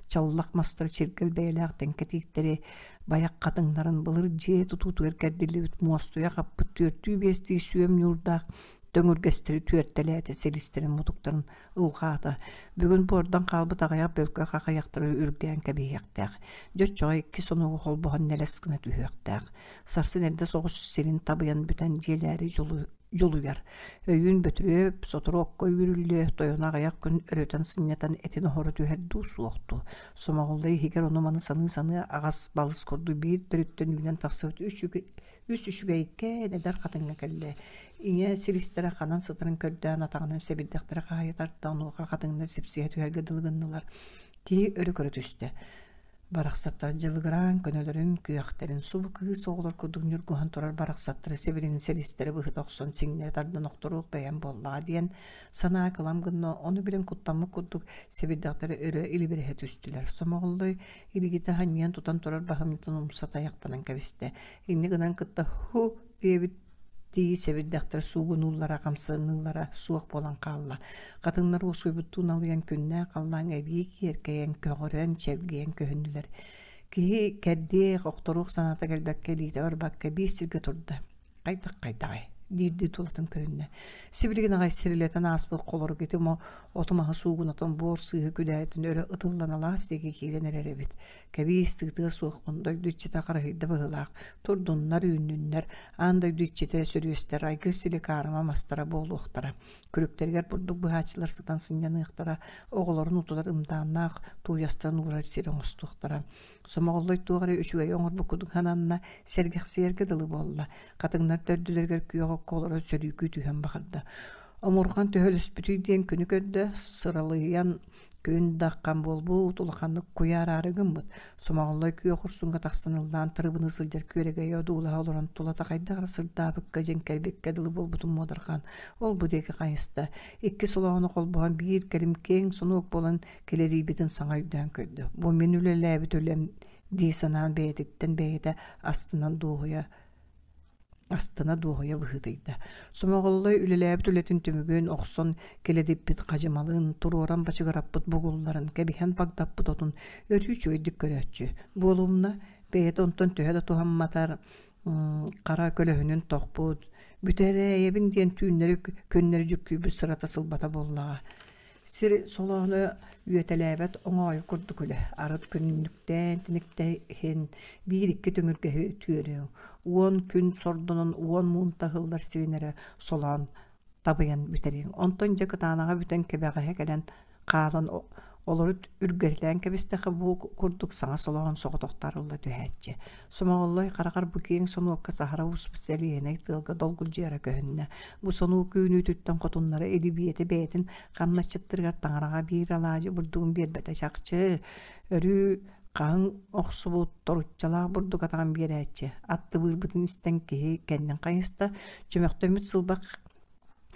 чаллах мастары чиргэл бэйэлээх тэҥкэ тииктэри байах хатыҥнарын былыр дьиэ тутуутугар кэрдиллибит муостуйа хаппыт түөртүү-биэстии сүөм ньуурдаах төҥүргэстэри түөртэлээтэ силистэрин мутуктарын ылҕаата. Бүгүн буордан хаалбыт аҕыйах бөлкө хахыйахтары үргээн кэбиһиэхтээх. Дьэ оччоҕо икки сонугу холбоһон нэлэс гына түһүөхтээх. Сарсын эрдэ соҕус сирин табыйан бүтэн дьиэлээри дьулуйар. Өйүүн Бөтүрүөп сотору окко үүрүллүө, тойоно аҕыйах күн өрүтэн сынньатан этин оһоро түһэр дуу суох дуу. Сомоҕолло иһигэр ону-маны саныы-саныы аҕас-балыс курдук биир төрүттэн үүнэн тахсыбыт үс үс үчүгэйкээн эдэр хатыҥҥа кэллэ. Ийэ силистэрэ ханан сытарын көрдөөн атаҕынан сэбирдэхтэрэ хаайа тарта, онуоха хатыҥнар сипсиһэ түһэргэ дылы гыннылар. Киһи өрө көрө түстэ. Барахсаттар дьылыгыраан көнөлөрүн, күөхтэрин субу кыыс оҕолор курдук ньургуһан турар барахсаттары сибилигин силистэрэ быһыта охсон сиҥнэрэ тардан охторуох бэйэм буоллаҕа диэн санаа кылам гынна, ону билэн куттаммыт курдук сэбирдэхтэрэ өрө илибирэһэ түстүлэр. Сомоҕоллой илигитэ ханньыйан тутан турар баһымньытын умса тайахтанан кэбистэ. Инньэ гынан кытта «һу» диэбит тии сэбирдэхтэр суугунууллара, хамсаныылара суох буолан хаалла. Хатыҥнар уоскуйбуттуу налыйан күннээх халлааҥ эбии киэркэйэн, көҕөрөн, чэлгийэн көһүннүлэр. Киһи кэрдиэх, охторуох санаата кэлбэккэ, илиитэ барбакка биир сиргэ турда. Хайдах хайдаҕай диирдии тулатын көрүннэ. Сибилигин аҕай сирилэтэн ааспыт холорук ити оту-маһы суугунатан буор сыыһы күдээритин өрө ытыллан алаас диэки киирэн эрэр эбит. Кэбиис тыытыа суохпун, дойду иччитэ харыһыйда быһыылаах, турдуннар, үүннүннэр, аан дойду иччитэ сөрүөстэр, айгыр силик аарыма мастара буолуохтара. Күлүктэригэр бурдук быһааччылар сытан сынньаныахтара, оҕолорун утутар ымдааннаах тууйастарын уурар сир оҥостуохтара. Сомоҕоллой туох эрэ үчүгэйи оҥорбут курдук сананна, сэргэхсийэргэ дылы буолла. Хатыҥнар төрдүлэригэр күөх окко олорон сөрүүкүү түһэн баҕарда. Омурҕан төһөлөспүтүй диэн күнү көрдө, сыралыйан Күн даххан буолбут, улаханнык куйаараары гыммыт. Сомоҕоллой күөх урсуҥҥа тахсан ыллаан тырыбыныы сылдьар күөрэгэйи одуулаһа олорон тулата хайдах эрэ сырдаабыкка, дьэҥкэрбиккэ дылы буолбутун муодарҕаан ол-бу диэки хайыста. Икки солоону холбоһон биир кэлим киэҥ сонуок буолан килэрийбитин саҥа өйдөөн көрдө. Бу мин үлэлээбит үлэм дии санаан бэйэтиттэн бэйэтэ астынан дуоһуйа астына дуоһуйа быһыытыйда. Сомоҕоллой үлэлээбит үлэтин түмүгүн охсон килэдиппит хадьымалын, туруоран бачыгыраппыт бугулларын, кэбиһэн багдаппыт отун өрүү үчүгэйдик көрөөччү. Буолумна, бэйэтэ онтон төһө да туһамматар, хара көлөһүнүн тохпут, бүтэрээйэбин диэн түүннэри күннэри дьүккүйбүт сырата сылбата буоллаҕа. Сир солоону үөтэлээбэт оҥоойу курдук үлэ. Арыт күннүктээн тиниктэһин биир-икки төҥүргэһи түөрүөҥ. 10 күн сордонон 10 муунта ыһыллар сирин эрэ солоон табыйан бүтэриэҥ. Онтон дьэ кытаанаҕа бүтэн кэбэҕэһэ кэлэн хаалан олору үргэлээн кэбистэххэ бу курдук саҥа солоон соҕотохто арылла түһээччи. Сомоҕоллой хараҕар бу киэҥ сонуокка саһара буспут сэлиэһинэй тыалга долгулдьуйара көһүннэ. Бу сонуу күүнүүтүттэн хотуннара илибиэтэ бэйэтин хамначчыттарыгар таҥараҕа биир алаадьы бурдугун биэрбэтэ чахчы. Өрүү хаһыҥ охсубут торуччалаах бурдук атаҕын биэрээччи. Аттыбыырбытын истэн киһи кэннин хайыста, чөмөхтөммүт сылбах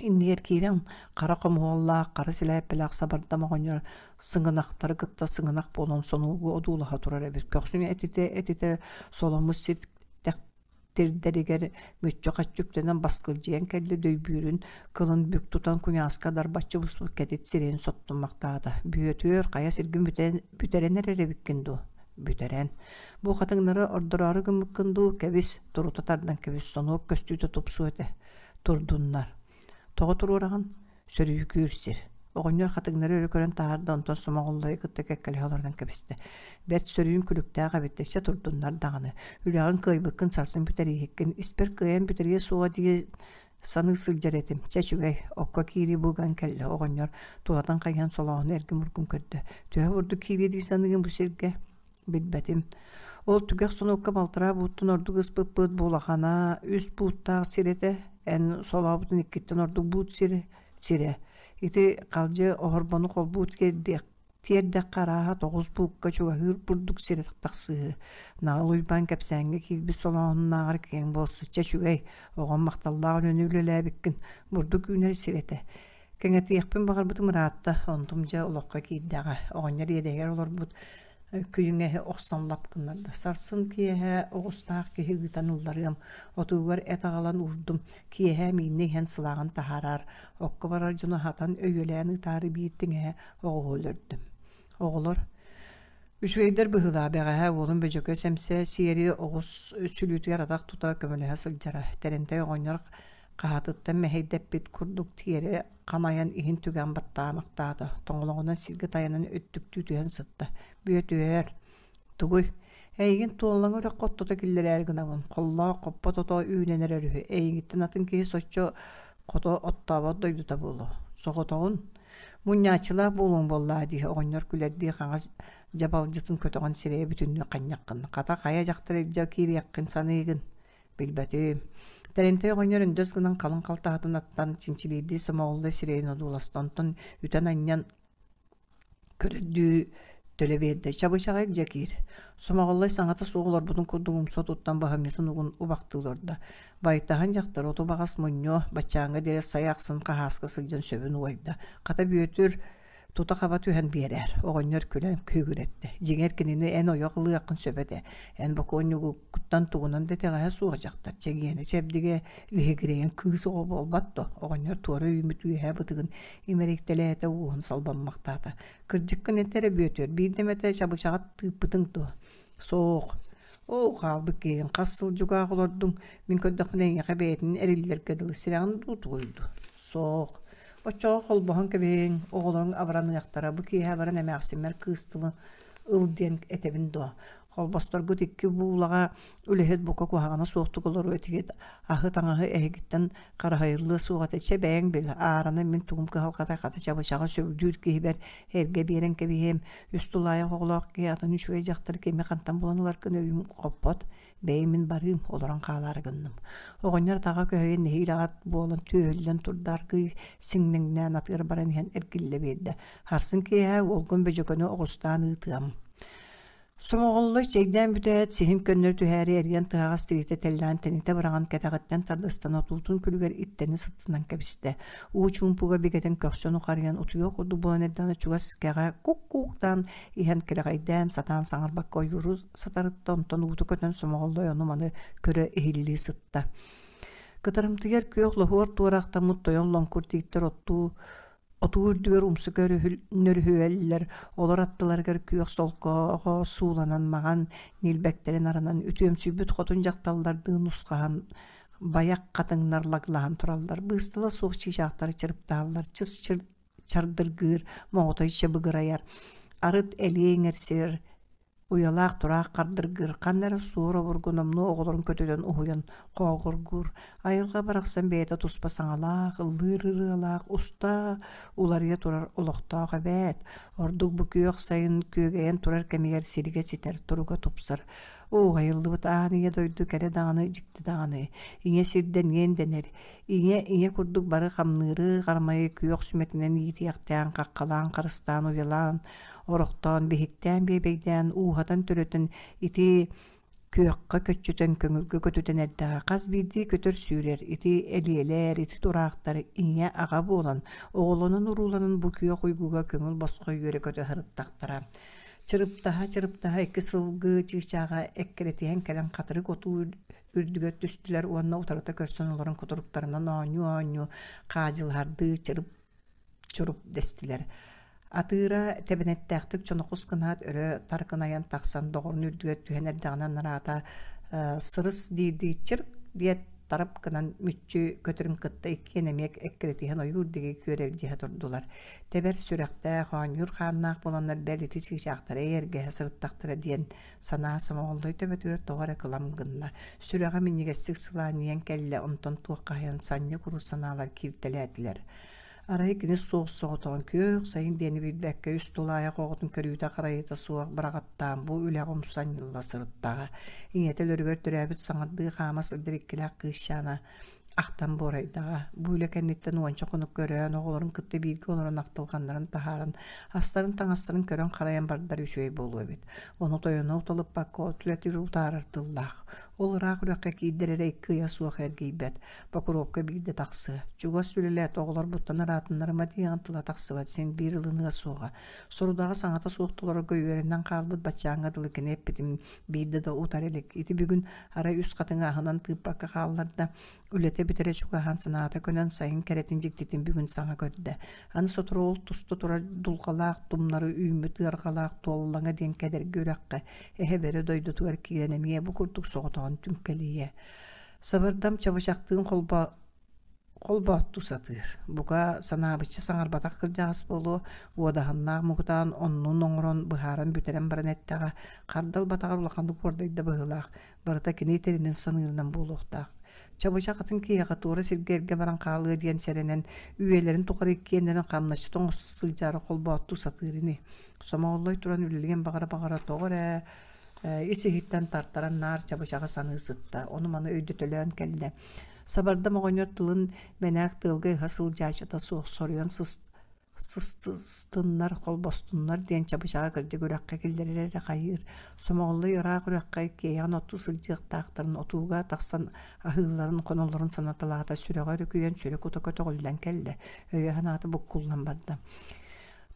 Иннигэр киирэн хара хомуһуоллаах, хара силээппэлээх сабардам оҕонньор сыҥынахтары кытта сыҥынах буолан сонуогу одуулаһа турар эбит. Көхсүн этитэ-этитэ соломмут сир тирдэригэр мүччү-хаччы үктэнэн баскылдьыйан кэллэ дөйбүүрүн кылын бүк тутан куйааска дарбаччы буспут кэтит сирэйин соттуммахтаата. Бүөтүөр, хайа сиргин бүтэрэн эрэр эбиккин дуу? Бүтэрэн. Бу хатыҥнары ордороору гыммыккын дуу? Кэбис, турута тардан кэбис, сонуок көстүүтэ тупсуо этэ. Турдуннар. Тоҕо туруораҕын? Сөрүүкүүр сир. Оҕонньор хатыҥнары өрө көрөн таһаарда, онтон Сомоҕоллойу кытта кэккэлэһэ олорунан кэбистэ. Бэрт сөрүүн күлүктээх эбит, чэ турдуннар даҕаны. Үлэҕин кыайбыккын сарсын бүтэрииһиккин. Испэр кыайан бүтэриэ суоҕа дии саныы сылдьар этим. Чэ үчүгэй, окко киирии булган кэллэ оҕонньор тулатын хайыһан солооһуну эргим-ургум көрдө. Төһө бурдук киириэ дии саныыгын бу сиргэ? Билбэтим. Ол түгэх сонукка балтараа бууттан ордук ыспыппыт бу улахана үс бууттаах сир этэ. Эн солообутун иккиттэн ордук буут сирэ. сирэ. Ити халдьы оһорбону холбуу тиэрдиэх тиэрдэххэ арааһа тоҕус буукка чугаһыыр бурдук сирэ тахсыыһы. Наҕыл Уйбаан кэпсээҥҥэ киирбит солооһуннааҕар киэҥ буолсу. Чэ үчүгэй, оҕом махталлаах үлэни үлэлээбиккин. Бурдук үүнэр сир этэ. Кэҥэтиэхпин баҕарбытым ыраатта, онтум дьэ олоххо киирдэҕэ. Оҕонньор иэдэһигэр олорбут күнүҥэһи охсон лап гыннарда. Сарсын киэһэ оҕустаах киһи ыытан ылларыам. Отуугар эт аҕалан уурдум. Киэһэ мииннэ иһэн сылааҕын таһаараар. Окко барар дьону аһатан өйүөлээн ыытаары биир тиҥэһэ оҕуһу өлөрдүм. Оҕолор Үчүгэйдэр быһыылаах бэҕэһээ уолум Бөдьөкө сэмсэ сиэри оҕус сүлүүтүгэр атах тута көмөлөһө сылдьара. Тэрэнтэй оҕонньор хаһаатыттан мэһэйдэппит курдук тиэрэ хамайан иһин түгэн баттаамахтаата, тоҥолоҕунан сиргэ тайанан өттүктүү түһэн сытта. Бүөтүөр, тугуй? Эйигин туоллаҥа үрэххэ оттото киллэрээри гынабын. Холлоох хоппот ото үүнэн эрэр үһү. Эйигиттэн атын киһи соччо хото оттообот дойдута буолуо. Соҕотоҕун мунньааччылаах буолуоҥ буоллаа дии оҕонньор күлэрдии хаҥас дьабалдьытын көтөҕөн сирэйэ бүтүннүү ханньаххын. Хата хайа дьахтар илдьэ киириэххин саныыгын? Билбэтим. Тэрэнтэй оҕонньор өндөс гынан халыҥ халтаһатын аттан чинчилиирдии сомоҕоллой сирэйин одууласта, онтон үтэн-анньан көрөрдүү төлө биэрдэ. Чабычаҕа илдьэ киир. Сомоҕоллой саҥата суох олорбутун курдук умса туттан баһымньытын угун убахтыы олордо. Байтаһын дьахтар оту баҕас мунньуо, баччааҥҥа диэри сай ахсын хаһааска сылдьан сөбүн уойда. Хата Бүөтүр тута-хаба түһэн биэрээр, оҕонньор күлэн күүгүрэттэ. Дьиҥэр кинини эн ойох ылыаххын сөп этэ. Эн бокуонньугуккуттан тугунан да итэҕэһэ суох дьахтар, чэгиэнэ чэбдигэ лиһигирэйэн кыыс оҕо буолбат дуо? Оҕонньор туора үүммүт үөһээ бытыгын имэрийтэлээтэ, уоһун салбаммахтаата. Кырдьыккын эт эрэ Бүөтүөр, биирдэ эмэтэ чабычаҕа тыыппытыҥ дуо? Суох. Оо, хаалбыт киһигин хас сыл дьукаах олордуҥ? Мин көрдөхпүнэ эйиэхэ бэйэтин эриллэргэ дылы сирэҕин дуу тугуй дуу? Суох. Оччоҕо холбоһон кэбиһиҥ, оҕолоруҥ абыраныахтара, бу киэһэ баран эмээхсиммэр кыыс тылы ыл диэн этэбин дуо? Холбосторгут икки буулаҕа үлэһит бука куһаҕана суохтук олоруо этигит, аһы-таҥаһы эһигиттэн хараһайыллыа суох этэ, чэ бэйэҥ бил, аараны мин тугум кыһалҕата хата чабычаҕы сөбүлүүр киһибэр эргэ биэрэн кэбиһиэм, үс тулаайах оҕолоох киһи атын үчүгэй дьахтар кими хантан булан ыларгын өйүм хоппот, Бэйи мин барыым, олорон хаалаары гынным. Оҕонньор атаҕа көһүйэн нэһиилэ аҕат буолан түөһүллэн турда аргыый сиҥнэҥнээн атыгар баран иһэн эргиллэ биэрдэ. Сарсын киэһэ уолгун Бөдьөкөнү оҕустаан ыытыам. Сомоҕоллой чэйдээн бүтээт, сиһин көннөрү түһээри эриэн тыһаҕас тириитэ тэллээн тэнитэ быраҕан кэтэҕиттэн тардыстан отуутун күлүгэр иттэни сыттынан кэбистэ. Уу чуумпуга бигэтин көхсүн ухарыйан утуйуох курдук буолан эрдэҕинэ чугас кэҕэ кук-кууктаан иһэн кэлэҕэйдээн сатаан саҥарбакка ойууру сатарытта, онтон уута көтөн сомоҕоллой ону-маны көрө иһиллии сытта. Кытарымтыйар күөх лоһуор туорахтаммыт тойон лоҥкур тииттэр оттуу отуу үрдүгэр умса нөрүһүөллэр, олор аттыларыгар күөх солкоҕо сууланан маҕан ньилбэктэрин арынан үтүөмсүйбүт хотун дьахталлардыы нусхаһан байах хатыҥнар лаглаһан тураллар, быыстала суох чыычаахтары чырыптааллар, чыс чардыргыыр, моҕотой чыбыгырайар, арыт элиэ иҥэрсирэр. Уйалаах тураах хардыргыыр, ханна эрэ суор обургу номнуо оҕолорун көтүтэн уһуйан хооҕургуур. Айылҕа барахсан бэйэтэ туспа саҥалаах, ыллыыр ырыалаах, уста уларыйа турар олохтоох эбээт. Ордук бу күөх сайын күөгэйэн турар кэмигэр сиригэ ситэр, туруга тупсар. Оо, айыллыбыт аан ийэ дойду кэрэ даҕаны, дьикти даҕаны. Ийэ сирдэн иэн дэнэр. Ийэ ийэ курдук бары хамныыры, харамайы күөх сүмэтинэн иитиэхтээн, хаххалаан, харыстаан, уйалаан, орохтоон, биһиктээн, биэбэйдээн, ууһатан төрөтөн ити күөххэ көччүтэн, көҥүлгэ көтүтэн эрдэҕэ хас биирдии көтөр сүүрэр, ити элиэлэр, ити тураахтар ийэ аҕа буолан, оҕолонон-урууланан бу күөх уйгуга көҥүл босхо үөрэ-көтө сырыттахтара. Чырыптаһа-чырыптаһа икки сылгы чыычааҕа эккирэтиһэн кэлэн хатырык отуу үрдүгэр түстүлэр уонна утарыта көрсөн олорон кутуруктарынан оонньуу-оонньуу хаадьылаһардыы чырып чуруп дэстилэр. Атыыра тэбэнэттээхтик чонохус гынаат өрө таркынайан тахсан доҕорун үрдүгэр түһэн эрдэҕинэ анараата сырыс диирдии чырк диэт тарап гынан мүччү көтөрүн кытта иккиэн эмиэ эккирэтиһэн ойуур диэки күөрэлдьиһэ турдулар. Тэбэр сүрэхтээх, оонньуур хааннаах буоланнар бэл ити чыычаахтара эйэргэһэ сырыттахтара диэн санаа Сомоҕоллой төбөтүгэр тоҕо эрэ кылам гынна. Сүрэҕэ минньигэстик сылаанньыйан кэллэ, онтон туоххаһыйан санньы курус санаалар кииртэлээтилэр. Арай кини суох соҕотоҕун күөх сайын диэни билбэккэ үс тулаайах оҕотун көрүүтэ-харайыыта суох быраҕаттаан бу үлэҕэ умса анньылла сырыттаҕа. Ийэтэ өлөрүгэр төрөөбүт саҥардыы хаама сылдьар иккилээх кыысчаана ахтан буорайдаҕа. Бу үлэ кэнниттэн уонча хонук көрөөн, оҕолорун кытта бииргэ олорон ахтылҕаннарын таһааран, астарын-таҥастарын көрөн-харайан бардар үчүгэй буолуо эбит. Ону тойоно уталыппакка от үлэтигэр утаарар тыллаах. Ол ыраах үрэххэ киирдэр эрэ икки ыйа суох эргийбэт. Покровка биирдэ тахсыа. Чугас үлэлээт оҕолорбуттан ыраатыннарыма диэҕин тыла тахсыбат, син биир ылыныа суоҕа. Сорудаҕы саҥата суох толорорго үөрэнэн хаалбыт баччааҥҥа дылы кини эппитин биирдэ да утара илик. Ити бүгүн арай үс хатыҥы аһынан тыыппакка хаалларда. Үлэтэ бүтэрэ чугаһаан санаата көнөн сайын кэрэтин дьиктитин бүгүн саҥа көрдө. Аны сотору ол туста турар дулҕалаах тумнары үүммүт ыарҕалаах Туоллаҥа диэн кэдэрги үрэххэ эһэ бөрө дойдутугар киирэн эмиэ бу курдук соҕотоҕун түҥкэлийэ. Сабардам чабычахтыын холбо холбооттуу сатыыр. Бука, санаабычча саҥарбатах кырдьаҕас буолуо, уодаһыннаах муҥутаан оннун оҥорон, быһааран бүтэрэн баран эттэҕэ, хардал батаҕар улаханнык уордайда быһыылаах, барыта кини этэринэн саныырынан буолуохтаах. Чабычах атын киһиэхэ туора сиргэ эргэ баран хаалыа диэн сэрэнэн, үйэлэрин тухары иккиэннэрин хамначчыт оҥосто сылдьаары холбооттуу сатыыр ини. Сомоҕоллой туран үлэлиэн баҕара-баҕара тоҕо эрэ ис-иһиттэн тартаран наар чабычаҕы саныы сытта, ону-маны өйдөтөлөөн кэллэ. Сабардам оҕонньор тылын мэнээк тыалга ыһа сылдьааччыта суох соруйан сыстыннар, холбостуннар диэн чабычаҕы кырдьык үрэххэ киллэрэр эрэ хайыыр. Сомоҕоллой ыраах үрэххэ иккиэйэҕин оттуу сылдьыахтаахтарын отууга тахсан аһыылларын, хоноллорун санаталаата, сүрэҕэ өрүкүйэн, сүрэ кута көтөҕүллэн кэллэ, өйө-санаата буккуллан барда.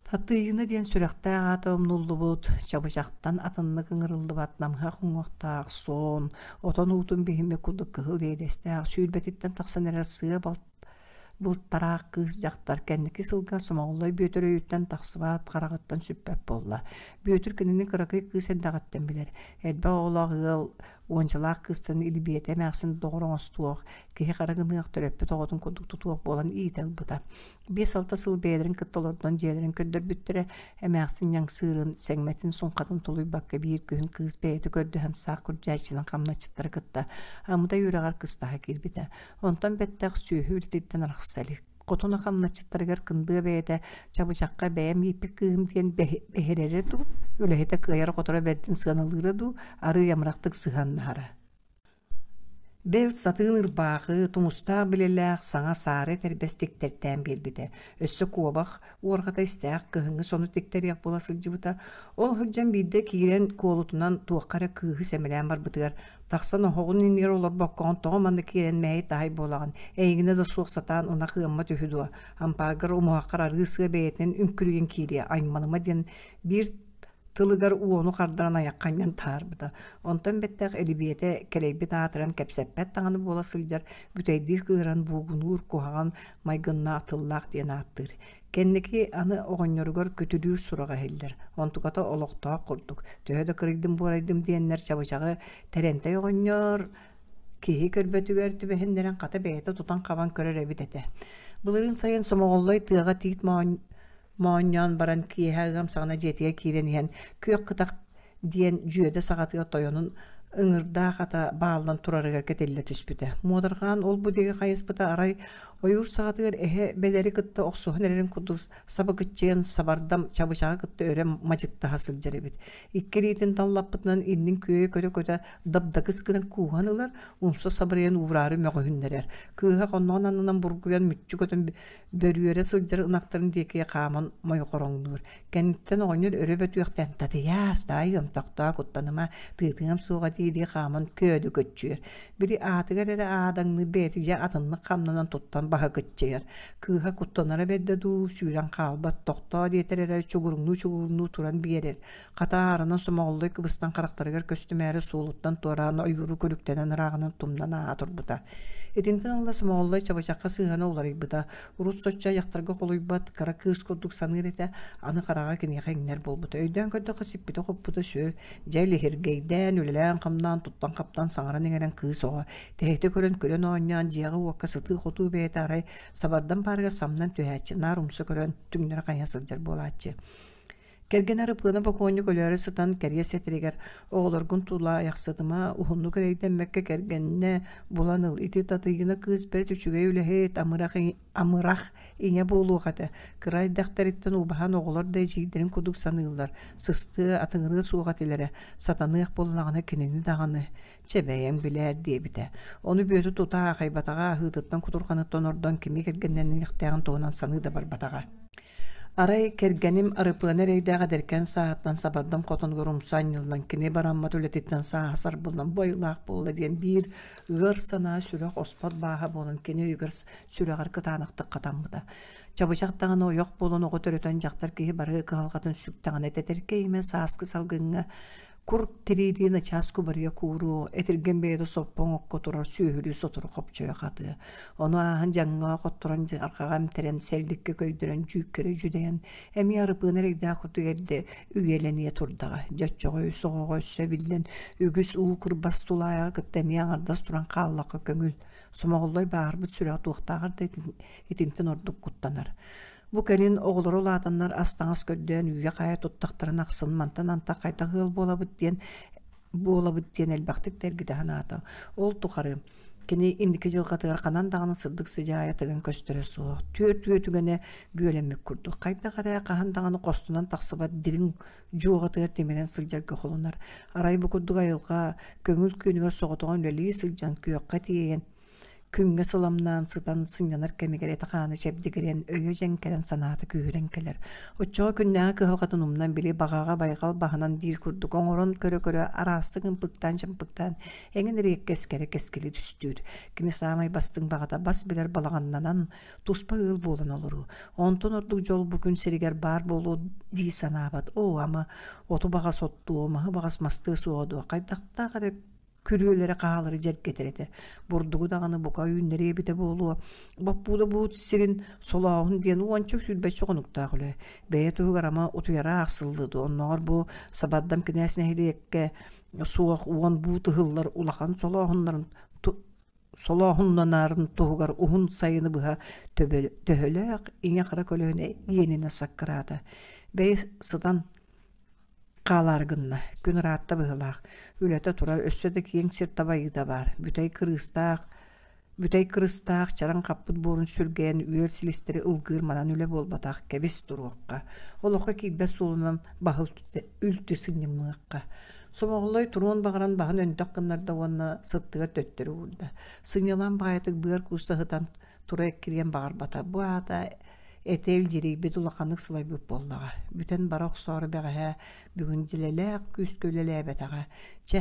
Татыйыына диэн сүрэхтээх аата умнуллубут, чабычахтан атыннык ыҥырыллыбат намыһах уҥуохтаах, суон, отон уутун биһимэ курдук кыһыл иэдэстээх, сүүрбэтиттэн тахсан эрэр сыа былтараах кыыс дьахтар кэнники сылга Сомоҕоллой Бүөтүр өйүттэн тахсыбат, хараҕыттан сүппэт буолла. Бүөтүр кинини кыракый кыыс эрдэҕиттэн билэр. Элбэх оҕолоох ыал уончалаах кыыстан Илбиэтэ эмээхсин доҕор оҥостуох, киһи хара гыныах төрөппүт оҕотун курдук тутуох буолан иитэ ылбыта. Биэс-алта сыл бэйэлэрин кытта олордон дьиэлэрин көрдөрбүттэрэ, эмээхсин ньаҥсыырын, сэҥмэтин, суҥхатын тулуйбакка биир күһүн кыыс бэйэтэ көрдөһөн саах күрдьээччинэн хамначчыттары кытта Амыдай үрэҕэр кыстаһа киирбитэ. Онтон бэттэх сүөһү үлэтиттэн арахса илик. Хотуна хамначчыттарыгар кындыа бэйэтэ чабычахха бэйэм ииппит кыыһым диэн бэһирэрэ дуу, үлэһитэ кыайара-хоторо бэрдин сыаналыыра дуу, арыый амарахтык сыһыаннаһара. Бэл, сатыын ырбаахы, тумустаах билэлээх саҥа саары этэрбэс тиктэртээн биэрбитэ. Өссө куобах уорҕата истээх кыһыҥҥы сону тиктэриэх буола сылдьыбыта. Ол сылдьан биирдэ киирэн куолутунан туохха эрэ кыыһы сэмэлээн барбытыгар, тахсан оһоҕун иннигэр олорбоккоҕун тоҕо манна киирэн мэһэй-таһай буолаҕын, эйигинэ да суох сатаан ынах ыаммат үһү дуо, ампааргар умуһаххар арыы сыа бэйэтинэн үҥкүрүйэн киириэ, айманыма диэн биир тылыгар уону хардаран айахха анньан таһаарбыта. Онтон бэттэх Элибиэтэ кэлэйбит аатыран кэпсэппэт даҕаны буола сылдьар, бүтэйдии кыыран буугунуур куһаҕан майгыннаах тыллаах диэн ааттыыр. Кэнники аны оҕонньоругар күтүрүүр сураҕа иһиллэр. Онтуката олохтоох курдук. Төһө да кырыйдым-буорайдым диэннэр чабычаҕы Тэрэнтэй оҕонньор киһи көрбөтүгэр түбэһиннэрэн хата бэйэтэ тутан-хабан көрөр эбит этэ. Былырыын сайын Сомоҕоллой тыаҕа тиит моонньоон баран киэһэ ыам саҕана дьиэтигэр киирэн иһэн күөх кытах диэн дьүөдэ саҕатыгар тойонун ыҥырдаах ата бааллан турарыгар кэтиллэ түспүтэ. Муодарҕаан ол-бу диэки хайыспыта арай ойуур саҕатыгар эһэ бэлэри кытта охсуһан эрэрин курдук сабыкыччыйан сабардам чабычаҕы кытта өрө мадьыктаһа сылдьар эбит. Икки илиитин таллаппытынан иннин күөйэ көрө-көрө дабдакыс гынан кууһан ылар, умса сабырыйан уураары мөҕүһүннэрэр. Кыыһа хонноҕун аннынан бургуйан мүччү көтөн бөрүөрэ сылдьар ынахтарын диэки хааман мойхороҥнуур. Кэнниттэн оҕонньор өрө бөтүөхтээн «Татыйаас, таайыам, тохтоо, куттаныма, тыытыам суоҕа» дии-дии хааман көөдү көччүйэр. Били аатыгар эрэ аадаҥныыр бэйэтэ дьэ атыннык хамнанан туттан баһа кыччыйар. Кыыһа куттанара бэрдэ дуу, сүүрэн хаалбат, тохтоо диэтэр эрэ чугуруҥнуу-чугуруҥнуу туран биэрэр. Хата ааранан Сомоҕоллой кыбыстан харахтарыгар көстүмээри суолуттан туораан ойууру күлүктэнэн ырааҕынан тумнан ааһа турбута. Итинтэн ыла Сомоҕоллой чабычахха сыһыана уларыйбыта. Урут соччо айахтарга холуйбат, кыра кыыс курдук саныыр этэ, аны хараҕа киниэхэ иҥнэр буолбута. Өйдөөн көрдөххө сиппитэ-хоппута сүр, дьэ лиһиргэйдээн, үлэлээн-хамнаан, туттан-хаптан саҥаран-иҥэрэн кыыс оҕо. Тэһитэ көрөн күлэн оонньоон, дьиэҕэ-уокка сытыы-хотуу бэйэтэ арай сабардан паарыгар самнан түһээччи, наар умса көрөн түҥнэри хайа сылдьар буолааччы. Кэргэнэ Арыппыана бокуонньук өлөөрү сытан кэриэс этэригэр «Оҕолоргун тулаайахсытыма, уһуннук эрэйдэммэккэ кэргэннэ булан ыл, ити Татыйыына кыыс бэрт үчүгэй үлэһит, амырах, амырах ийэ буолуох этэ, кыра эрдэхтэриттэн убаһан оҕолор да эдьиийдэрин курдук саныыллар, сыстыа, атыҥырыа суох этилэрэ, сатаныах буоллаҕына кинини даҕаны, чэ бэйэҥ билээр» диэбитэ. Ону Бүөтүр тута аахайбатаҕа, аһыытыттан кутурҕаныттан ордон кими кэргэннэниэхтээҕин туһунан саныы да барбатаҕа. Арай кэргэним Арыпыана эрэйдээх эдэркээн сааһыттан сабардам хотонугар умса анньыллан, кини бараммат үлэтиттэн сааһа сарбыллан бу айылаах буолла диэн биир ыар санаа сүрэх оспот бааһа буолан кини өйүгэр сүрэҕэр кытаанахтык хатаммыта. Чабычах даҕаны ойох буолан оҕо төрөтөн дьахтар киһи бары кыһалҕатын сүктэҕинэ тэтэркэй имэ сааскы салгыҥҥа Кур тириилии начаас кубарыйа кууруо, этиргэн бэйэтэ соппоҥ окко турар сүөһүлүү сотору хопчойо хатыа. Ону ааһан дьаҥҥа хотторон арҕаҕа эмтэрэн, сэлликкэ көйдөрөн, дьүүккэрэ дьүдэйэн, эмиэ арыпыана эрэйдээх курдук эрдэ үйэлэниэ турдаҕа. Дьэ оччоҕо үс оҕоҕо өссө эбиллэн, үгүс уу курбас тулаайаҕа кытта эмиэ аҥардас туран хааллахха көҥүл. Сомоҕоллой бааһырбыт сүрэҕэ туохтааҕар да итинтэн ордук куттанар. Бу кэлин оҕолоро улаатаннар ас-таҥас көрдөөн үүйэ-хаайа туттахтарын ахсын мантан антах хайдах ыал буолабыт диэн буолабыт диэн элбэхтик да эргитэ санаата. Ол тухары кини инники дьылҕатыгар ханан даҕаны сырдык сыдьаайа тыган көстөрө суох. Түөрт үөтүгэнэ бүөлэммит курдук. Хайдах эрэ хаһан даҕаны хостунан тахсыбат дириҥ дьуоҕатыгар тимирэн сылдьарга холонор. Арай бу курдук айылҕа көҥүл күөнүгэр соҕотоҕун үлэлии сылдьан күөххэ тиэйэн Күҥҥэ сыламнаан сытан сынньанар кэмигэр этэ-хаана чэбдигирэн, өйө дьэҥкэрэн, санаата күүһүрэн кэлэр. Оччоҕо күннээҕи кыһалҕатын умнан, били баҕаҕа байҕал баһынан диир курдук оҥорон көрө-көрө араастык ымпыктаан-чымпыктаан эҥин эриэккэс кэрэ кэскили түстүүр. Кини саамай бастыҥ баҕата бас билэр балаҕаннанан, туспа ыал буолан олоруу. Онтон ордук дьол бу күн сиригэр баар буолуо дии санаабат. Оо, ама, оту баҕас оттуо, маһы баҕас мастыа суоҕа дуо, хайдахтаах эрэ күрүөлэри хаалары дьэргэтэр этэ. Бурдугу даҕаны бука үүннэриэ эбитэ буолуо. Боппууда буут сирин солооһун диэн уонча сүүрбэччэ хонуктаах үлэ. Бэйэ туһугар ама утуйара аахсыллыы дуо? Оннооҕор бу Сабардам кинээс нэһилиэккэ суох уон буут ыһыллар улахан солооһуннарын солооһуннанаарын туһугар уһун сайыны быһа төһөлөөх иҥэ-хара көлөһүнэ иэнинэ саккыраата. Бэйэ сытан Хаалаары гынна, күн ыраатта быһыылаах, үлэтэ турар, өссө да киэҥ сир табайыыта баар, бүтэй кырыыстаах бүтэй кырыстаах чараҥ хаппыт буорун сүргэйэн үөл силистэри ылгыыр манан үлэ буолбатах, кэбис туруохха, олоххо киирбэт суолунан баһыл үлтү сынньымыахха. Сомоҕолой туруон баҕаран баһын өнтөх гыннарда уонна сыттыгар төттөрү уурда. Сынньалаан баҕайытык быар кууса сытан тура эккириэн баҕарбата. Бу аата этэ илдьирийбит улаханнык сылайбыт буоллаҕа. Бүтэн бара охсоору бэҕэһээ бүгүн дьилэлээх күүскэ үлэлээбэтэҕэ. Чэ,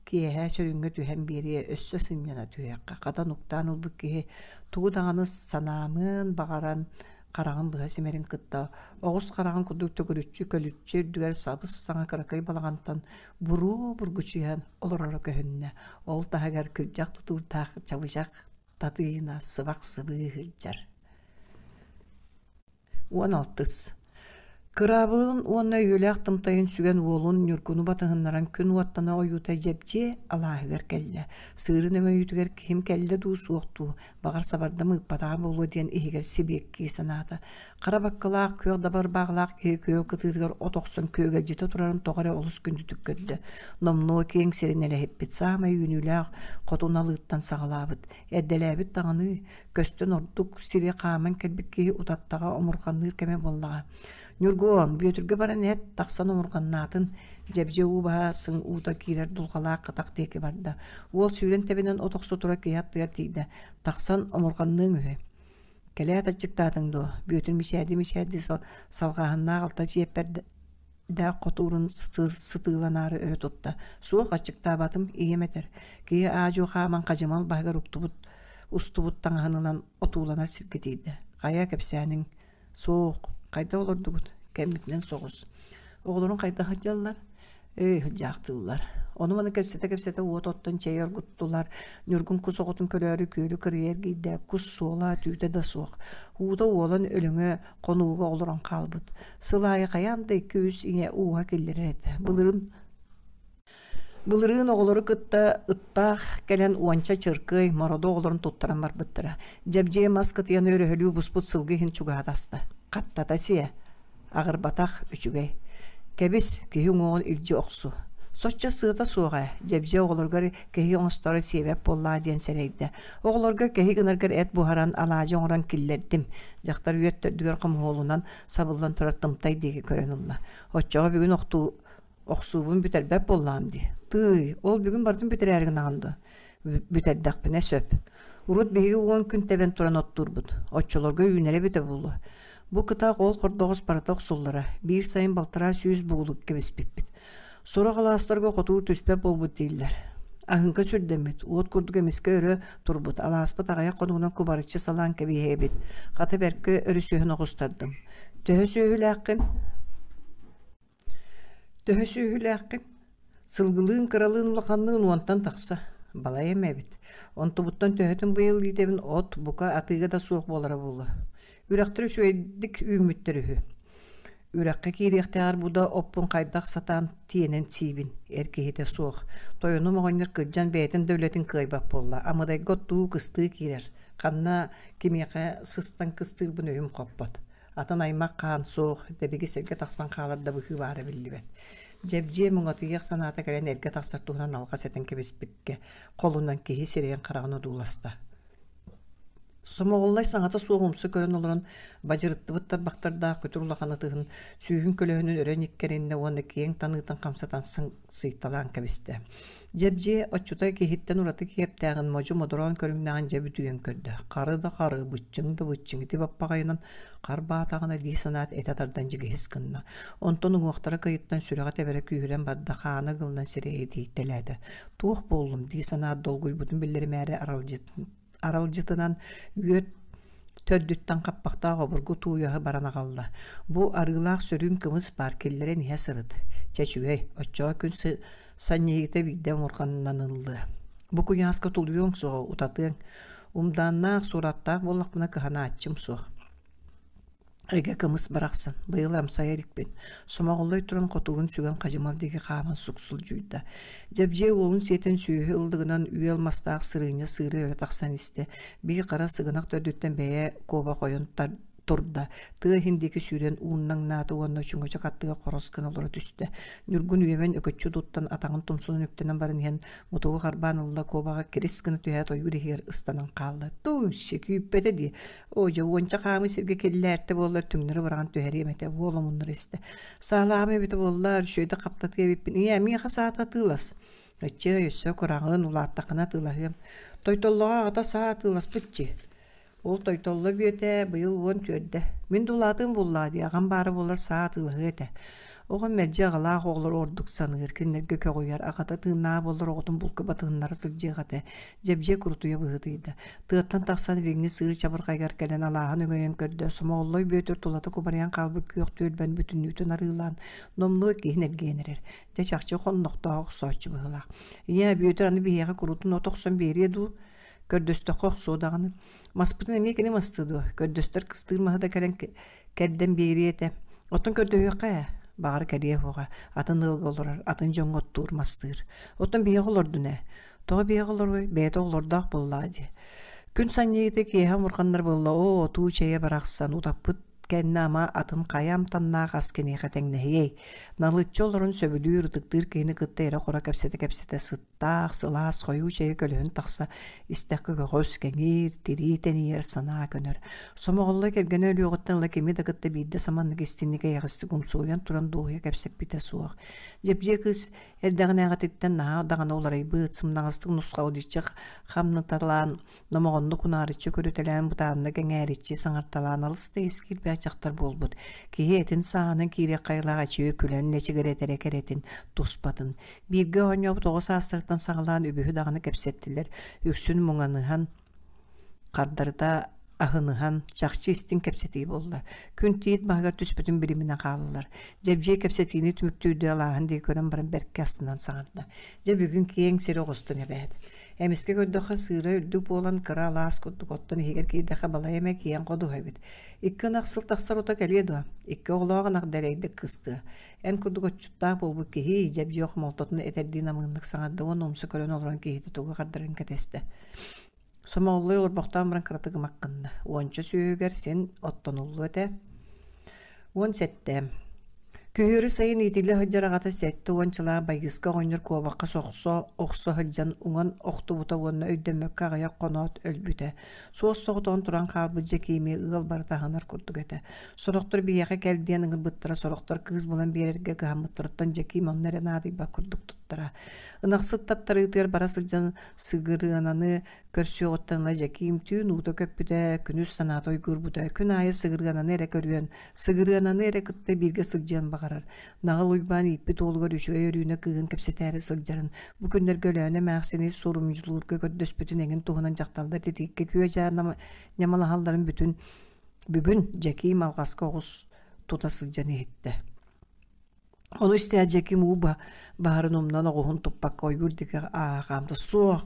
киэһэ сөрүҥҥэ түһэн биэриэ, өссө сынньана түһүөххэ. Хата нуктаан ылбыт киһи тугу даҕаны санаамыан баҕаран хараҕын быһа симэрин кытта оҕус хараҕын курдук төгүрүччү көлүччэ үрдүгэр сабыс-саҥа кыракый балаҕантан буруо бургучуйан олороро көһүннэ. Ол таһыгар күрдьэх тутуурдаах чабычах Татыйына сыбах сыбыы сылдьар. 16. Кыраабылын уонна үйэлээх тымтайын сүгэн уолун Ньургуну батыһыннаран күн уоттана ойуута Дьэбдьиэ алааһыгар кэллэ. Сыырын өҥөйүүтүгэр киһим кэллэ дуу, суох дуу, баҕар сабардам ыыппатаҕа буолуо диэн иһигэр сибиэккии санаата. Хара баккылаах, күөх да барбаҕалаах киһи күөл кытыытыгар от охсон күөгэлдьитэ турарын тоҕо эрэ олус күндүтүк көрдө. Номнуо киэҥ сирин элэһиппит, саамай үүнүүлээх хотун алыыттан саҕалаабыт. Эрдэлээбит даҕаны, көстөн ордук сири хааман кэлбит киһи утаттаҕа омурҕанныыр кэмэ буоллаҕа. Ньургуон, Бүөтүргэ баран эт, тахсан омурҕаннаатын, Дьэбдьэ уу баһа сыҥ уута киирэр дулҕалаах кытах диэки барда. Уол сүүрэн тэбинэн от охсо турар киһи аттыгар тиийдэ. Тахсан омурҕанныаҥ үһү. Кэлээт аччыктаатыҥ дуо? Бүөтүр мичээрдии-мичээрдии салҕааһыннаах алта чиэппэрдээх хотуурун сытыыланаары өрө тутта. Суох, аччыктаабатым, ийэм этэр. Киһи аа-дьуо хааман хадьымал баһыгар уктубут устубут таҥаһын ылан отууланар сиргэ тиийдэ. Хайа, кэпсээниҥ? Суох, хайдах олордугут? Кэммитинэн соҕус. Оҕолорун хайдах сылдьаллар? Ээ, сылдьаахтыыллар. Ону-маны кэпсэтэ-кэпсэтэ уот оттон чэй оргуттулар. Ньургун кус оҕотун көрөөрү күөлү кырыйа эргийдэ. Кус суола, түүтэ да суох. Уута уолан өлөҥө хонууга олорон хаалбыт. Сыл аайы хайаан да икки-үс ийэ ууһа киллэрэр этэ. Былырыын Былырыын оҕолору кытта ыттаах кэлэн уонча чыркый, мороду оҕолорун туттаран барбыттара. Дьэбдьиэ мас кытыйаны өрөһөлүү буспут сылгы иһин чугаһата аста. Хаттата сиэ. Аҕырбатах үчүгэй. Кэбис, киһи уҥуоҕун илдьи охсу. Соччо сыата суох ээ, Дьэбдьиэ оҕолоругар кэһии оҥосторо сиэбэт буоллаа диэн сэрэйдэ. Оҕолорго кэһии гынаргар эт буһаран, алаадьы оҥорон киллэрдим. Дьахтар үөт төрдүгэр хомуһуолунан сабыллан турар тымтай диэки көрөн ылла. Оччоҕо бүгүн охтуу Охсуубун бүтэрбэт буоллаҕым дии. Тыый, ол бүгүн барытын бүтэрээри гынаҕын дуо? Бүтэрдэхпинэ сөп. Урут биһиги уон күн тэбэн туран оттуурбут. Оччолорго үүнэрэ эбитэ буолуо. Бу кытаах ол хордоҕос барыта охсуллара. Биир сайын 600 бугулу кэбиспиппит. Сорох алаастарга хотуур түспэт буолбут дииллэр. Аһыҥка сүрдэммит, уот курдук эмискэ өрө турбут, алааспыт аҕыйах хонугунан кубарыччы салаан кэбиһэбит. Хата бэркэ өрүсүһэн оҕустардым. Төһө сүөһүлээххин? Төһө сүөһүлээххин? Сылгылыын, кыралыын, улаханныын уонтан тахса. Балай эмэ эбит. Онтубуттан төһөтүн быйыл иитэбин от, бука, атыыга да суох буолара буолуо. Үрэхтэр үчүгэйдик үүммүттэр үһү. Үрэххэ киириэхтээҕэр бу да оппун хайдах сатаан тиэнэн сиибин, эр киһитэ суох. Тойонум оҕонньор кырдьан бэйэтин да үлэтин кыайбат буолла. Амыдайга оттуу, кыстыы киирэр. Ханна кимиэхэ сыстан кыстыырбын өйүм хоппот. Атын аймах хаан суох, дэбигис эргэ тахсан хаалар да быһыы баара биллибэт. Дьэбдьиэ муҥатыйыах санаата кэлэн эргэ тахсар туһунан алҕас этэн кэбиспиккэ, холунан киһи сирэйин-хараҕын одууласта. Сомоҕоллой саҥата суох умса көрөн олорон бадьырыттыбыт тарбахтардаах күтүр улахан ытыһын сүүһүн көлөһүнүн өрө ньиккэриннэ уонна киэҥ таныытын хамсатан сыйталаан кэбистэ. Дьэбдьиэ оччото киһиттэн ураты киэптээҕин модьу модороон көрүҥнээҕин дьэ бүтүйэн көрдө. Хары да хары, быччыҥ да быччыҥ ити баппаҕайынан хар баатаҕына дии санаат этэ тардан дьигиһис гынна. Онтон уҥуохтара кыйыттан сүрэҕэ тэбэрэ күүһүрэн барда, хаана ыгыллан сирэйэ тиийтэлээтэ. Туох буоллум дии санаат долгуйбутун биллэримээри аралдьытынан үөт төрдүттэн хаппахтаах обургу тууйаһы баран аҕалла. Бу арыылаах сөрүүн кымыс баар киллэрэн иһэ сырыт. Чэ үчүгэй, оччоҕо күн санньыйыыта биирдэ омурҕаннаныллыа. Бу куйааска тулуйуоҥ суоҕа, утатыаҥ. Умдааннаах, суораттаах буоллахпына кыһанааччым суох. Эгэ кымыс барахсан, быйыл амсайа иликпин. Сомоҕоллой туран хотуурун сүгэн хадьымал диэки хааман суксулдьуйда. Дьэбдьиэ уолун сиэтэн сүөһү ыллыгынан үөл мастаах сырыынньа сыыры өрө тахсан истэ. Биир хара сыгынах төрдүттэн бэйэ куобах ойон турда. Тыа иһин диэки сүүрэн ууннаҥнаата уонна чөҥөчөк аттыгар хорос гына олоро түстэ. Ньургун үөмэн өкөччү туттан атаҕын тумсунан үктэнэн баран иһэн мутугу харбаан ылла куобаҕа кирис гына түһээт ойуур иһигэр ыстанан хаалла. Тууй, күүппэтэ дии. Оо дьэ, уонча хаамыы сиргэ киллээртэ буоллар түҥнэри быраҕан түһэриэм этэ, уол омуннара истэ. Саалаама эбитэ буоллар, үчүгэйдик хаптатыа эбиппин. Ийээ, миэхэ саата атыылас. Ыччыай, өссө кураҕын, улааттаххына атыылаһыам. Тойтоллоҕо аҕата саа атыыласпыт дии. Ол тойтолло бүөтэ быйыл 14-дэ. Мин да улаатыым буоллаа дии, аҕам баара буоллар саа атыылаһыа этэ. Оҕом мэлдьи аҕалаах оҕолору ордук саныыр, кинилэргэ көҕүйэр, аҕата тыыннааҕа буоллар оҕотун булка батыһыннара сылдьыах этэ. Дьэбдьиэ курутуйа быһыытыйда. Тыаттан тахсан илиҥҥи сыыр чабырҕайыгар кэлэн алааһын өҥөйөн көрдө, Сомоҕоллой Бүөтүр тулата кубарыйан хаалбыт күөх түөлбэн бүтүннүүтүн арыылаан, номнуо иккиһин эргийэн эрэр. Дьэ чахчы хоннохтоох охсооччу быһыылаах. Ийээ, Бүөтүр аны биһиэхэ куруутун от охсон биэриэ дуу? Көрдөстөххө охсуо даҕаны. Маспытын эмиэ кини мастыы дуо? Көрдөстөр кыстыыр маһы да кэлэн кэрдэн биэриэ этэ. Оттон көрдөһүөххэ ээ, баҕар кэлиэ суоҕа, атын ыалга олорор, атын дьоҥҥо оттуур-мастыыр. Оттон биһиэхэ олордун ээ. Тоҕо биһиэхэ олоруой, бэйэтэ оҕолордоох буоллаҕа дии. Күн санньыйыыта киэһэ омурҕаннар буолла, оо, отуу чэйэ барахсан, утаппыт кэннэ ама атын хайа амтаннаах ас киниэхэ тэҥнэһиэй. Налыччы олорон сөбүлүүр, ытыктыыр киһини кытта ирэ-хоро кэпсэтэ-кэпсэтэ сыт Таах сылаас хойуу чэйи көлөһүн тахса истэххэ көҕүс, кэҥиир, тирии тэнийэр, санаа көнөр. Сомоҕоллой кэргэнэ өлүөҕүттэн ыла кими да кытта биирдэ саманнык истинник эйэҕэстик умсугуйан туран дуоһуйа кэпсэппитэ суох. Дьэбдьиэ кыыс эрдэҕинээҕититтэн наһаа даҕаны уларыйбыт, сымнаҕастык нусхалдьыччы хамнаталаан Номоҕоннук унаарыччы көрүтэлээн бытааннык эҥээриччи саҥарталаан алыс да ис киирбээх дьахтар буолбут. Киһи этин сааһынан киириэх хайалаах эчийэ күлэн лэчигирэтэрэ кэрэтин, туспатын. Бииргэ оонньообут оҕо саастарыттан саҕалаан үгүһү даҕаны кэпсэттилэр. Үксүн муҥаныһан, хардарыта аһыныһан, чахчы истиҥ кэпсэтии буолла. Күн тиит маһыгар түспүтүн билиминэ хааллылар. Дьэбдьиэ кэпсэтиини түмүктүүрдүү алааһын диэки көрөн баран бэркэ астынан саҥарда. Дьэ бүгүн киэҥ сири оҕустуҥ эбээт. Эмискэ көрдөххө, сыыра үрдүк буолан, кыра алаас курдук, оттон иһигэр киирдэххэ балай эмэ киэҥ ходуһа эбит. Икки ынах сыл тахсар ото кэлиэ дуо? Икки оҕолоох ынах дэлэйдик кыстыа. Эн курдук отчуттаах буолбут киһи, дьэбдьиэ хомолтотун этэрдии намыыннык саҥарда уонна умса көрөн олорон киһитэ тугу хардарын кэтэстэ. Сомоҕоллой олорбохтоон баран кыратык ымах гынна. Уонча сүөһүгэр син оттонуллуо этэ. 17. Күһүөрү сайын иитиллэ сылдьар аҕата 70-чалаах Байыыска оҕонньор куобахха сохсо охсо сылдьан уҥан охтубута уонна өйдөммөккө аҕыйах хоноот өлбүтэ. Суос-соҕотоҕун туран хаалбыт Дьэкиими ыал барыта аһынар курдук этэ. Сорохтор биһиэхэ кэл диэн ыҥырбыттара, сорохтор кыыс булан биэрэргэ кыһаммыттарыттан Дьэкиим онно эрэ наадыйбат курдук туттара. Ынахсыт таптарыытыгар бара сылдьан сыгырыананы Көрсүөҕүттэн ыла Дьэкиим түүн уута көппүтэ, күнүс санаата уйгуурбута, күн аайы сыгырыананы эрэ көрүөн, сыгырыананы эрэ кытта бииргэ сылдьыан баҕарар. Наҕыл Уйбаан ииппит уолугар үчүгэй Өрүүнэ кыыһын кэпсэтээри сылдьарын, бу күннэргэ Өлөөнө эмээхсини суорумньулуурга көрдөспүтүн эҥин туһунан дьахталлар титииккэ күө-дьаа ньамалаһалларын бүтүн бүгүн Дьэкиим алҕаска оҕус тута сылдьан иһиттэ. Ону истээт Дьэким уу баһарын умнан оҕуһун туппакка ойуур диэки ааһа хаамта. Суох,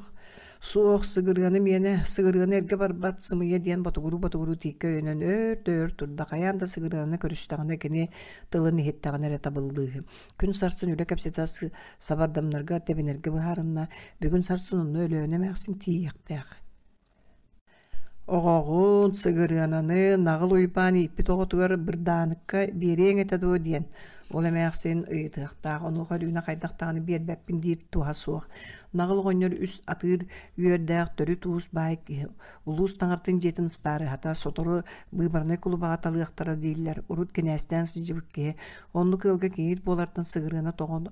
суох, сыгырыаны миэнэ, сыгырыаны эргэ барбат, сымыйа диэн ботугуруу-ботугуруу тииккэ өйөнөн өөр да өр турда. Хайаан да сыгырыаны көрүстэҕинэ кини тылын иһиттэҕинэ эрэ табыллыыһы. Күн сарсын үлэ кэпсэтэ сабардамнарга тэбинэргэ быһаарынна. Бүгүн сарсын онно Өлөөнө эмээхсин тиийиэхтээх. Оҕоҕун, сыгырыананы Наҕыл Уйбаан ииппит оҕотугар Бырдааныкка биэриэҥ этэ дуо диэн ол эмээхсин ыйытыахтаах, онуоха Өрүүнэ хайдах даҕаны биэрбэппин диир туһа суох. Наҕыл оҕонньор үс атыыр үөрдээх төрүт уус баай киһи, улуус таҥаратын дьиэтин ыстаарыһата, сотору быыбарнай кулубаҕа талыахтара дииллэр, урут кинээстээн сылдьыбыт киһи, оннук ыалга кийиит буолартан сыгырыана тоҕо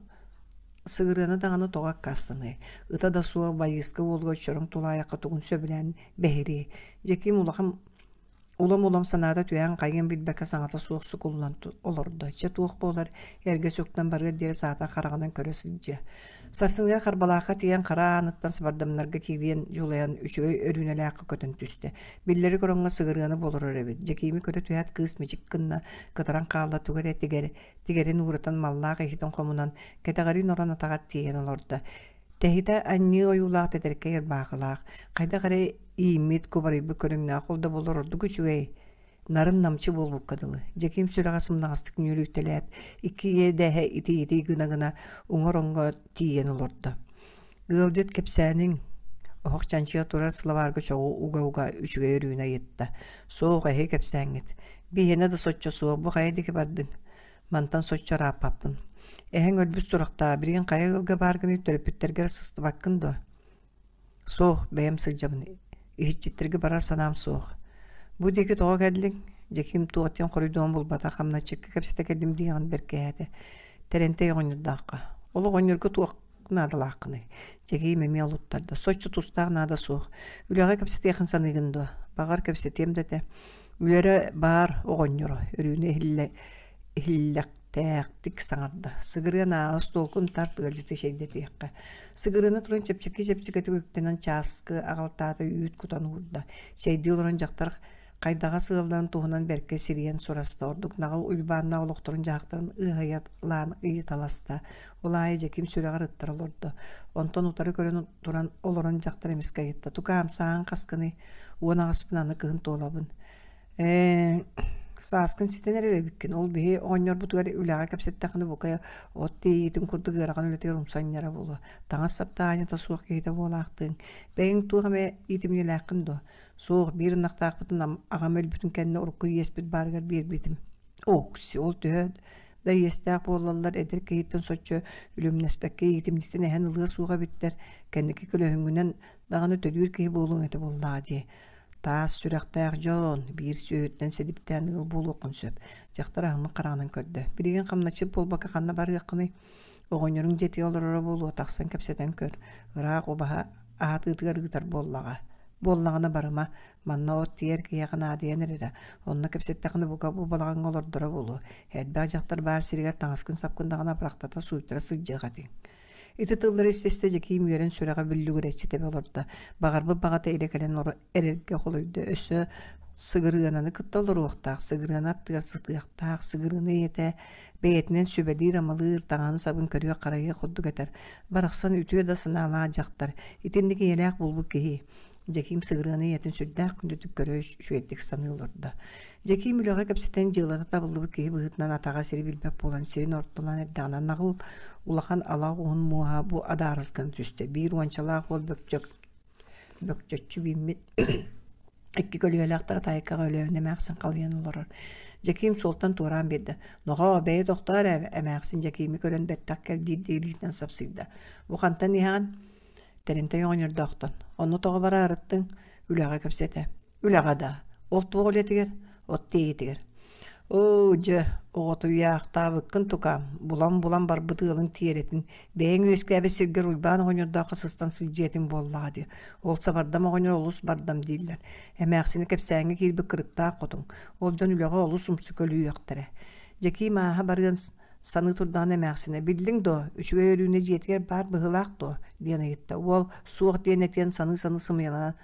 Сыгырыана даҕаны тоҕо аккаастаныай, ыта да суох байыыска уолугар чороҥ тулаайахха тугун сөбүлээн бэһириэй. Дьэкиим улахан улам-улам санаата түһэн хайыан билбэккэ саҥата суох сукуллан олордо. Чэ туох буолар, эргэ сүктэн барыар диэри саатар хараҕынан көрө сылдьыа. Сарсыныгар Харбалаахха тиийэн хара ааныттан сабардамнарга киириэн дьулайан үчүгэй өрүүнэлээххэ көтөн түстэ. Биллэри көрөҥҥө сыгырыаны буоларар эбит. Дьэкиими көрө түһээт кыыс мичик гынна, кытаран хаалла тугу эрэ тигэр тигэрин ууратан маллаах иһитин хомунан, кэтэҕэриин орон атаҕар тиийэн олордо. Тэһитэ анньыы ойуулаах тэтэркэй ырбаахылаах, хайдах эрэ ииммит, кубарыйбыт көрүҥнээх ол да буоллар ордук үчүгэй, нарын-намчы буолбукка дылы. Дьэкиим сүрэҕэ сымнаҕастык нүөлүйтэлээт, икки иэдэһэ итий-итий гына-гына уҥа ороҥҥо тиийэн олордо. Ыалдьыт кэпсээниҥ оһох чанчыга турар сылабаарга чоҕу уга-уга үчүгэй өрүүнэ ыйытта. Суох, эһи кэпсээҥҥит. Биһиэнэ да соччо суох, бу хайа диэки бардыҥ? Мантан соччо ырааппаппын. Эһэҥ өлбүт сурахтаах, билигин хайа ыалга бааргыный төрөппүттэргэр сыстыбаккын дуо? Суох, бэйэм сылдьабын. Иһиччиттэргэ барар санаам суох. Бу диэки тоҕо кэллиҥ? Дьэкиим туох диэн хоруйдуон булбатах, хамначчыкка кэпсэтэ кэллим диэҕин бэркиһээтэ. Тэрэнтэй оҕонньордооххо. Ол оҕонньорго туох наадалааххыный? Дьэкиим эмиэ олуттарда. Соччо тустаах наада суох. Үлэҕэ кэпсэтиэххин саныыгын дуо? Баҕар, кэпсэтиэм да этэ. Үлэрэ баар оҕонньоро, Өрүүнэ иһиллэ иһиллэхтээхтик саҥарда. Сыгырыан ааҕа остуолгун тарт ыалдьыты чэйдэтиэххэ. Сыгырыана туран чэпчэки-чэпчэкитик үктэнэн чааскы аҕалтаата үүт кутан уурда. Чэйдии олорон дьахтар хайдаҕа сыалларын туһунан бэркэ сирийэн сураста. Ордук наҕыл Уйбааннаах олохторун-дьаһахтарын ыаһыйалаан ыйыталаста. Ол аайы Дьэкиим сүрэҕэр ыттара олордо. Онтон утары көрөн туран олорон дьахтар эмискэ ыйытта: «Тукаам, сааһыҥ хаскыный? 18-пын аны кыһын туолабын». «Ээ, Сааскын ситэн эрэр эбиккин. Ол биһи оҕонньорбутугар үлэҕэ кэпсэттэххинэ бука от тиэйиитин курдук ыарахан үлэтигэр умса анньара буолуо. Таҥас-сап да аанньата суох киһитэ буолаахтыыҥ. Бэйэҥ туох эмэ иитимньилээххин дуо? Суох, биир ынахтаахпытын аҕам өлбүтүн кэннэ урукку иэспит баарыгар биэрбитим. Окси, ол төһө да иэстээх буоллаллар эдэр киһиттэн соччо үлүмнэспэккэ иитимньитин эһэн ылыа суох эбиттэр. Кэнники көлөһүҥҥүнэн даҕаны төлүүр киһи буолуоҥ этэ буоллаҕа дии. Таас сүрэхтээх дьон биир сүөһүттэн сэдиптээн ыал буолуоххун сөп. Дьахтар аһыммыт хараҕынан көрдө. Билигин хамначчыт буолбакка ханна барыаххыный? Оҕонньоруҥ дьиэтигэр олороро буолуо, тахсан кэпсэтэн көр. Ыраах убаһа аһатыытыгар ыытар буоллаҕа. Буоллаҕына барыма, манна от тиийэр киһиэхэ наадыйан эрэрэ. Онно кэпсэттэххинэ бука бу балаҕаҥҥа олордоро буолуо. Элбэх дьахтар баар сиригэр таҥаскын-сапкын даҕаны абырахтата сууйтара сылдьыах этиҥ. Ити тыллары истэ-истэ Дьэкиим үөрэн сүрэҕэ бүллүгүрэччи тэбэ олордо. Баҕарбыт баҕата илэ кэлэн эрэргэ холуйда. Өссө Сыгырыананы кытта олоруохтаах, Сыгырыана аттыгар сытыахтаах, Сыгырыана ийэтэ бэйэтинэн сүбэлиир-амалыыр, таҥаһын-сабын көрүөх-харайыах курдук этэр. Барахсан үтүө да санаалаах дьахтар, итинник ийэлээх буолбут киһи. Дьэкиим Сыгырыана ийэтин сүрдээх күндүтүк көрө үчүгэйдик саныы олордо. Дьэкиим үлэҕэ кэпсэтэн дьыалата табыллыбыт киһи быһыытынан атаҕа сири билбэт буолан сирин ортолоон эрдэҕинэ наҕыл улахан ала оҕуһун муоһа бу адаарыс гына түстэ. Биир уончалаах уол бөкчөк бөкчөччү бииммит икки көлүөлээх таратаайкаҕа Өлөөнө эмээхсин халыйан олорор. Дьэкиим суолтан туораан биэрдэ. Нохоо, бэйэ тохтоо эрэ, эмээхсин Дьэкиими көрөн бэттэх кэл диирдии илиитинэн сапсыйда. Бу хантан иһэҕин? Тэринтэй оҕонньордоохтон. Онно тоҕо бараарыттыҥ? Үлэҕэ кэпсэтэ. Үлэҕэ да. Ол туох үлэтигэр? От тиэйиитигэр. Оо, дьэ, оҕотуйаахтаабыккын тукаам, булан-булан барбыт ыалыҥ тиэрэтин, бэйэҥ үөскээбит сиргэр Уйбаан оҕонньордооххо сыстан сылдьыа этиҥ буоллаҕа дии. Ол сабардам оҕонньор олус бардам дииллэр. Эмээхсини кэпсээҥҥэ киирбит кырыктаах хотуҥ. Ол дьон үлэҕэ олус умсук өлүйүөхтэрэ. Дьэкиим ааһа барыан саныы турдаҕына эмээхсинэ «Биллиҥ дуо, үчүгэй Өрүүнэ дьиэтигэр баар быһыылаах дуо?» диэн ыйытта. Уол суох диэн этиэн саныы-саныы сымыйаланан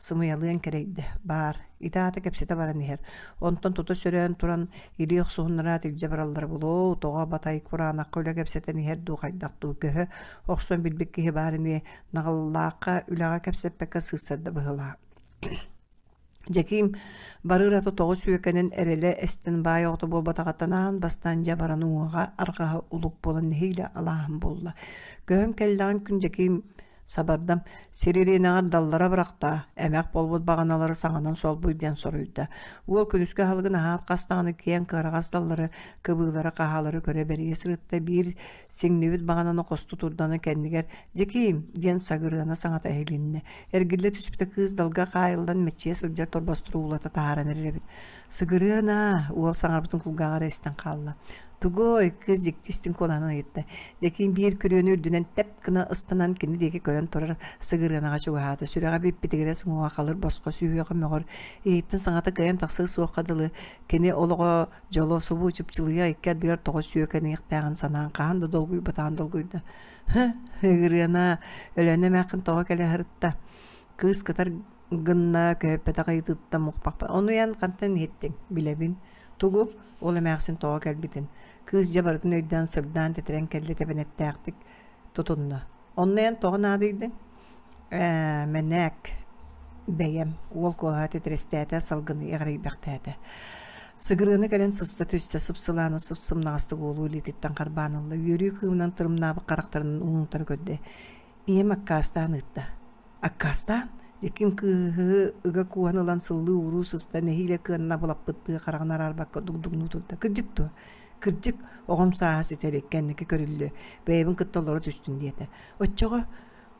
сымыйалыан кэрэйдэ. Баар, ити аата кэпсэтэ баран иһэр. Онтон тута сөрөөн туран илии охсуһуннараат илдьэ бараллара буолуо, тоҕо батай кураанахха үлэ кэпсэтэн иһэр дуу хайдах дуу көһө охсон билбит киһи баар ини наҕыллаахха үлэҕэ кэпсэппэккэ сыыстарда быһыылаах. Дьэкиим барыыр ата тоҕо сүөкэнэн эрэлэ эстэн баай оҕото буолбатаҕыттан аан бастаан дьэ баран уҥуоҕа арҕаһа улук буолан нэһиилэ алааһын булла. Көһөн кэллэҕин күн Дьэкиим Сабардам сиририинэҕэр даллара бырахта, эмэх буолбут баҕаналары саҥанан солбуй диэн соруйда. Уол күнүскү аһылыгын аһаат хас даҕаны киэҥ кыараҕас даллары, кыбыылары, хаһаалары көрө бэрийэ сырытта, биир сиҥнибит баҕананы хосту турданы кэннигэр «Дьэкиим!» диэн сагырыана саҥата иһилиннэ. Эргиллэ түспүтэ кыыс далга хаайыллан мэччийэ сылдьар торбостору уулата таһааран эрэр эбит. «Сыгырыана!» уол саҥарбытын кулгааҕар эрэ истэн хаалла. Тугуой, кыыс дьикти истиҥ куолаһынан ыйытта. Дьэкиим биир күрүөнү үрдүнэн тэп гына ыстанан кини диэки көрөн турар сыгырыанаҕа чугаһаата. Сүрэҕэ бүппүтигирэс уҥуоҕа халыр босхо сүһүөҕэ мөҕөр, иһиттэн саҥата кыайан тахсыа суохха дылы кини олоҕо дьоло субу чыпчылыйа икки ардыгар тоҕо сүөкэниэхтээҕин санаан хаһан да долгуйбатаҕын долгуйда. Һы, Ыгырыана, Өлөөнө эмээххин тоҕо кэлэ сырытта? Кыыс кытар гынна көһүппэтэх ыйытыыттан мухпахпын. Ону эн хантан иһиттиҥ? Билэбин. Тугу? Ол эмээхсин тоҕо кэлбитин. Кыыс дьэ барытын өйдөөн сырдаан тэтэрэн кэллэ тэбэнэттээхтик тутунна. Онно эн тоҕо наадыйдыҥ? Ээ, мэнээк бэйэм. Уол куолаһа титирэстээтэ, салгыны эҕирийбэхтээтэ. Сыгырыаны кэлэн сыста түстэ, сып-сылааны сып-сымнаҕастык уолу илиититтэн харбаан ылла. Үөрүү кыымынан тырымнаабыт харахтарынан уун-утары көрдө. Ийэм аккаастаан ыытта. Аккаастаан? Дьэким кыыһы ыга кууһан ылан сыллыы-ууруу сыста, нэһиилэ кыанна абылаппыттыы хараҕын араарбакка дугдугнуу турда. Кырдьык дуо? Кырдьык, оҕом сааһа ситэ илик, кэнники көрүллүө, бэйэбин кытта олоро түстүн диэтэ. Оччоҕо,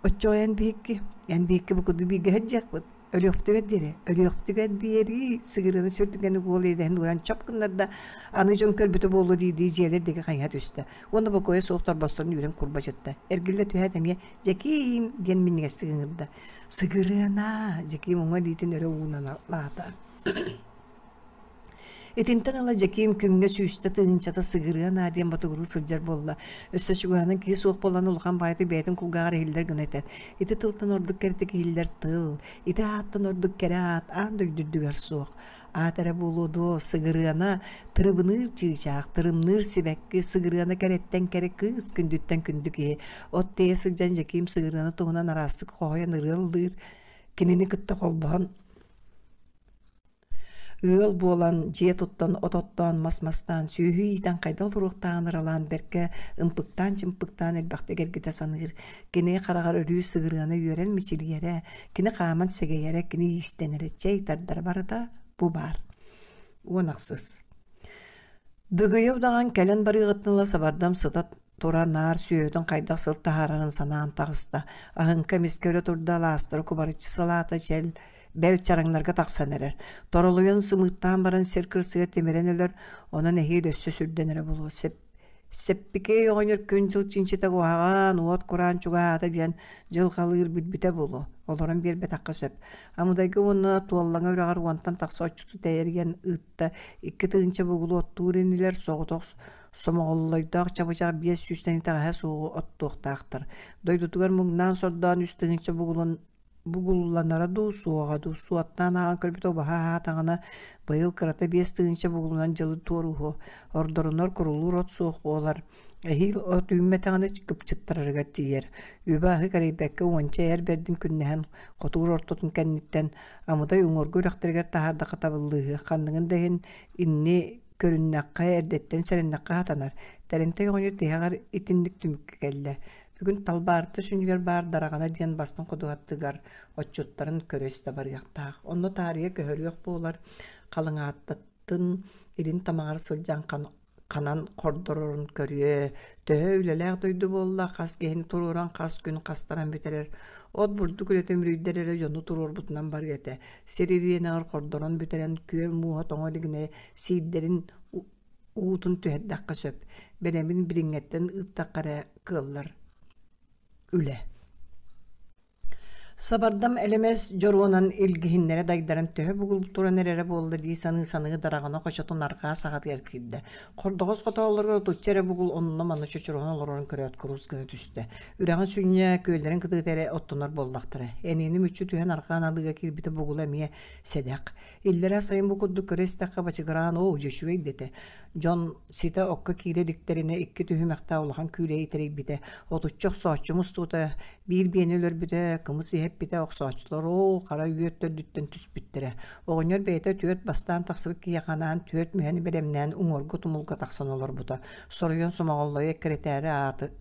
оччоҕо эн биһикки, эн биһикки бу курдук бииргэ сылдьыахпыт. Өлүөхпүтүгэр диэри, өлүөхпүтүгэр диэри сыгырыны сүрдүгэни уол иэдэһин ууран чоп гыннарда, аны дьон көрбүтэ буолуо дии-дии дьиэлэр диэки хайыһа түстэ. Уонна бокуойа суох торбосторун үүрэн курбачытта. Эргиллэ түһээт эмиэ «Дьэкиим!» диэн минньигэстик ыҥырда. «Сыгырыана!» Дьэкиим уҥа илиитин өрө уунан лаата. Итинтэн ыла Дьэкиим күҥҥэ сүүстэ тыһыынчата сыгырыан аа диэн ботугуруу сылдьар буолла. Өссө чугаһынан киһи суох буолан улахан баайытык бэйэтин кулгааҕар иһиллэр гына этэр. Ити тылтан ордук кэрэтик иһиллэр тыл, ити ааттан ордук кэрэ аат аан дойду үрдүгэр суох. Аат эрэ буолуо дуо, сыгырыана тырыбыныыр чыычаах, тырымныыр сибэкки, сыгырыана кэрэттэн кэрэ кыыс, күндүттэн күндү киһи. От тиэйэ сылдьан Дьэкиим сыгырыана туһунан араастык хоһуйан ырыа ыллыыр, кинини кытта холбоһон. Ыал буолан, дьиэ туттан, от оттоон, мас мастаан, сүөһү иитэн хайдах олоруохтааҕын ыралаан бэркэ ымпыктаан-чымпыктаан элбэхтик эргитэ саныыр. Кини хараҕар өрүү сыгырыана үөрэн мичилийэрэ, кини хааман сэгэйэрэ, кини иистэнэрэ, чэй тардара барыта бу баар. 10 ахсыс. Дыгыйа удаҕан кэлэн барыаҕыттан ыла сабардам сыта тура наар сүөһүтүн хайдах сыл таһаарарын санаан таҕыста. Аһыҥка эмискэ өрө турда, алаастары кубарыччы салаата чэл бэл чараҥнарга тахсан эрэр. Торолуйан сымыыттаан баран сир кырсыга тимирэн өлөр, онон эһиил өссө сүрдэнэрэ буолуо. Сеп Сэппикэй оҕонньор күн-дьыл чинчитэ куһаҕан, уот кураан чугаһаата диэн дьылҕалыыр билбитэ буолуо, олорон биэрбэтэххэ сөп. Амыдайга уонна Туоллаҥа үрэҕэр уонтан тахса отчуту тэрийэн ыытта, 2 тыһыынча бугулу оттуур инилэр соҕотох Сомоҕоллойдоох чабычах 500-тэн итэҕэһэ суоҕу оттуохтаахтар. Дойдутугар муҥнаан сордоон 3 тыһыынча бугулун бугулланара дуу, суоҕа дуу, суоттаан ааҕан көрбүтэ убаһа аһаатаҕына, быйыл кырата 5 тыһыынча бугулунан дьылы туорууһу, ордорунар курулуур от суох буолар. Эһиил от үүммэтэҕинэ кыпчыттарарыгар тиийэр. Үбү-аһы кэрэйбэккэ уонча эр бэрдин күннэһэн, хотуур ортотун кэнниттэн Амыдай уҥуоргу үрэхтэригэр таһаардахха табыллыыһы, ханныгын да иһин инни көрүннэххэ, эрдэттэн сэрэннэххэ сатанар. Тэрэнтэй оҕонньор тиһэҕэр итинник түмүккэ кэллэ. Бүгүн Талбаарта сүнньүгэр баар Дараҕана диэн бастыҥ ходуһаттыгар отчуттарын көрө-истэ барыахтаах. Онно таарыйа көһөрүөх буолар Халыҥааттатын илин тамаҕар сылдьан ханан хордорорун көрүө, төһө үлэлээх дойду буолла, хас киһини туруоран хас күн хастаран бүтэрэр. От бурдук үлэтэ үмүрүйдэр эрэ дьону туруорбутунан барыа этэ. Сир ириэнэҕэр хордорон бүтэрэн күөл мууһа тоҥо илигинэ сиирдэрин уутун түһэрдэххэ сөп. Бэлэмин билиҥҥэттэн ыыттахха эрэ кыаллар үлэ. Сабардам элэмэс дьоруонан илгиһиннэрэ дайдаран төһө бугул туран эрэрэ буолла дии саныы-саныы дараҕана хочотун арҕаа саҕатыгар киирдэ. Хордоҕос хотооллоругар отучча эрэ бугул онно-манна чочуруһан олорорун көрөөт курус гына түстэ. Үрэҕин сүнньэ, күөллэрин кытыыта эрэ оттонор буоллахтара. Эниэни мүччү түһэн арҕаан алыыга киирбитэ бугула эмиэ сэдэх. Иллэрээ сайын бу курдук көрө истэххэ бачыгыраан оо, дьэ үчүгэй дэтэ. Дьон ситэ окко киирэ иликтэринэ икки түһүмэхтээх улахан күүлэйи тэрийбитэ. Отучча охсооччу мустубута, биир биэни өлөрбүтэ, кымыс иһэппитэ, охсооччулар ол хара үөт төрдүттэн түспүттэрэ. Оҕонньор бэйэтэ түөрт бастаан тахсыбыт киһиэхэ анаан түөрт мүһэни бэлэмнээн уҥуоргу тумулга тахсан олорбута. Соруйан Сомоҕоллойу эккирэтээри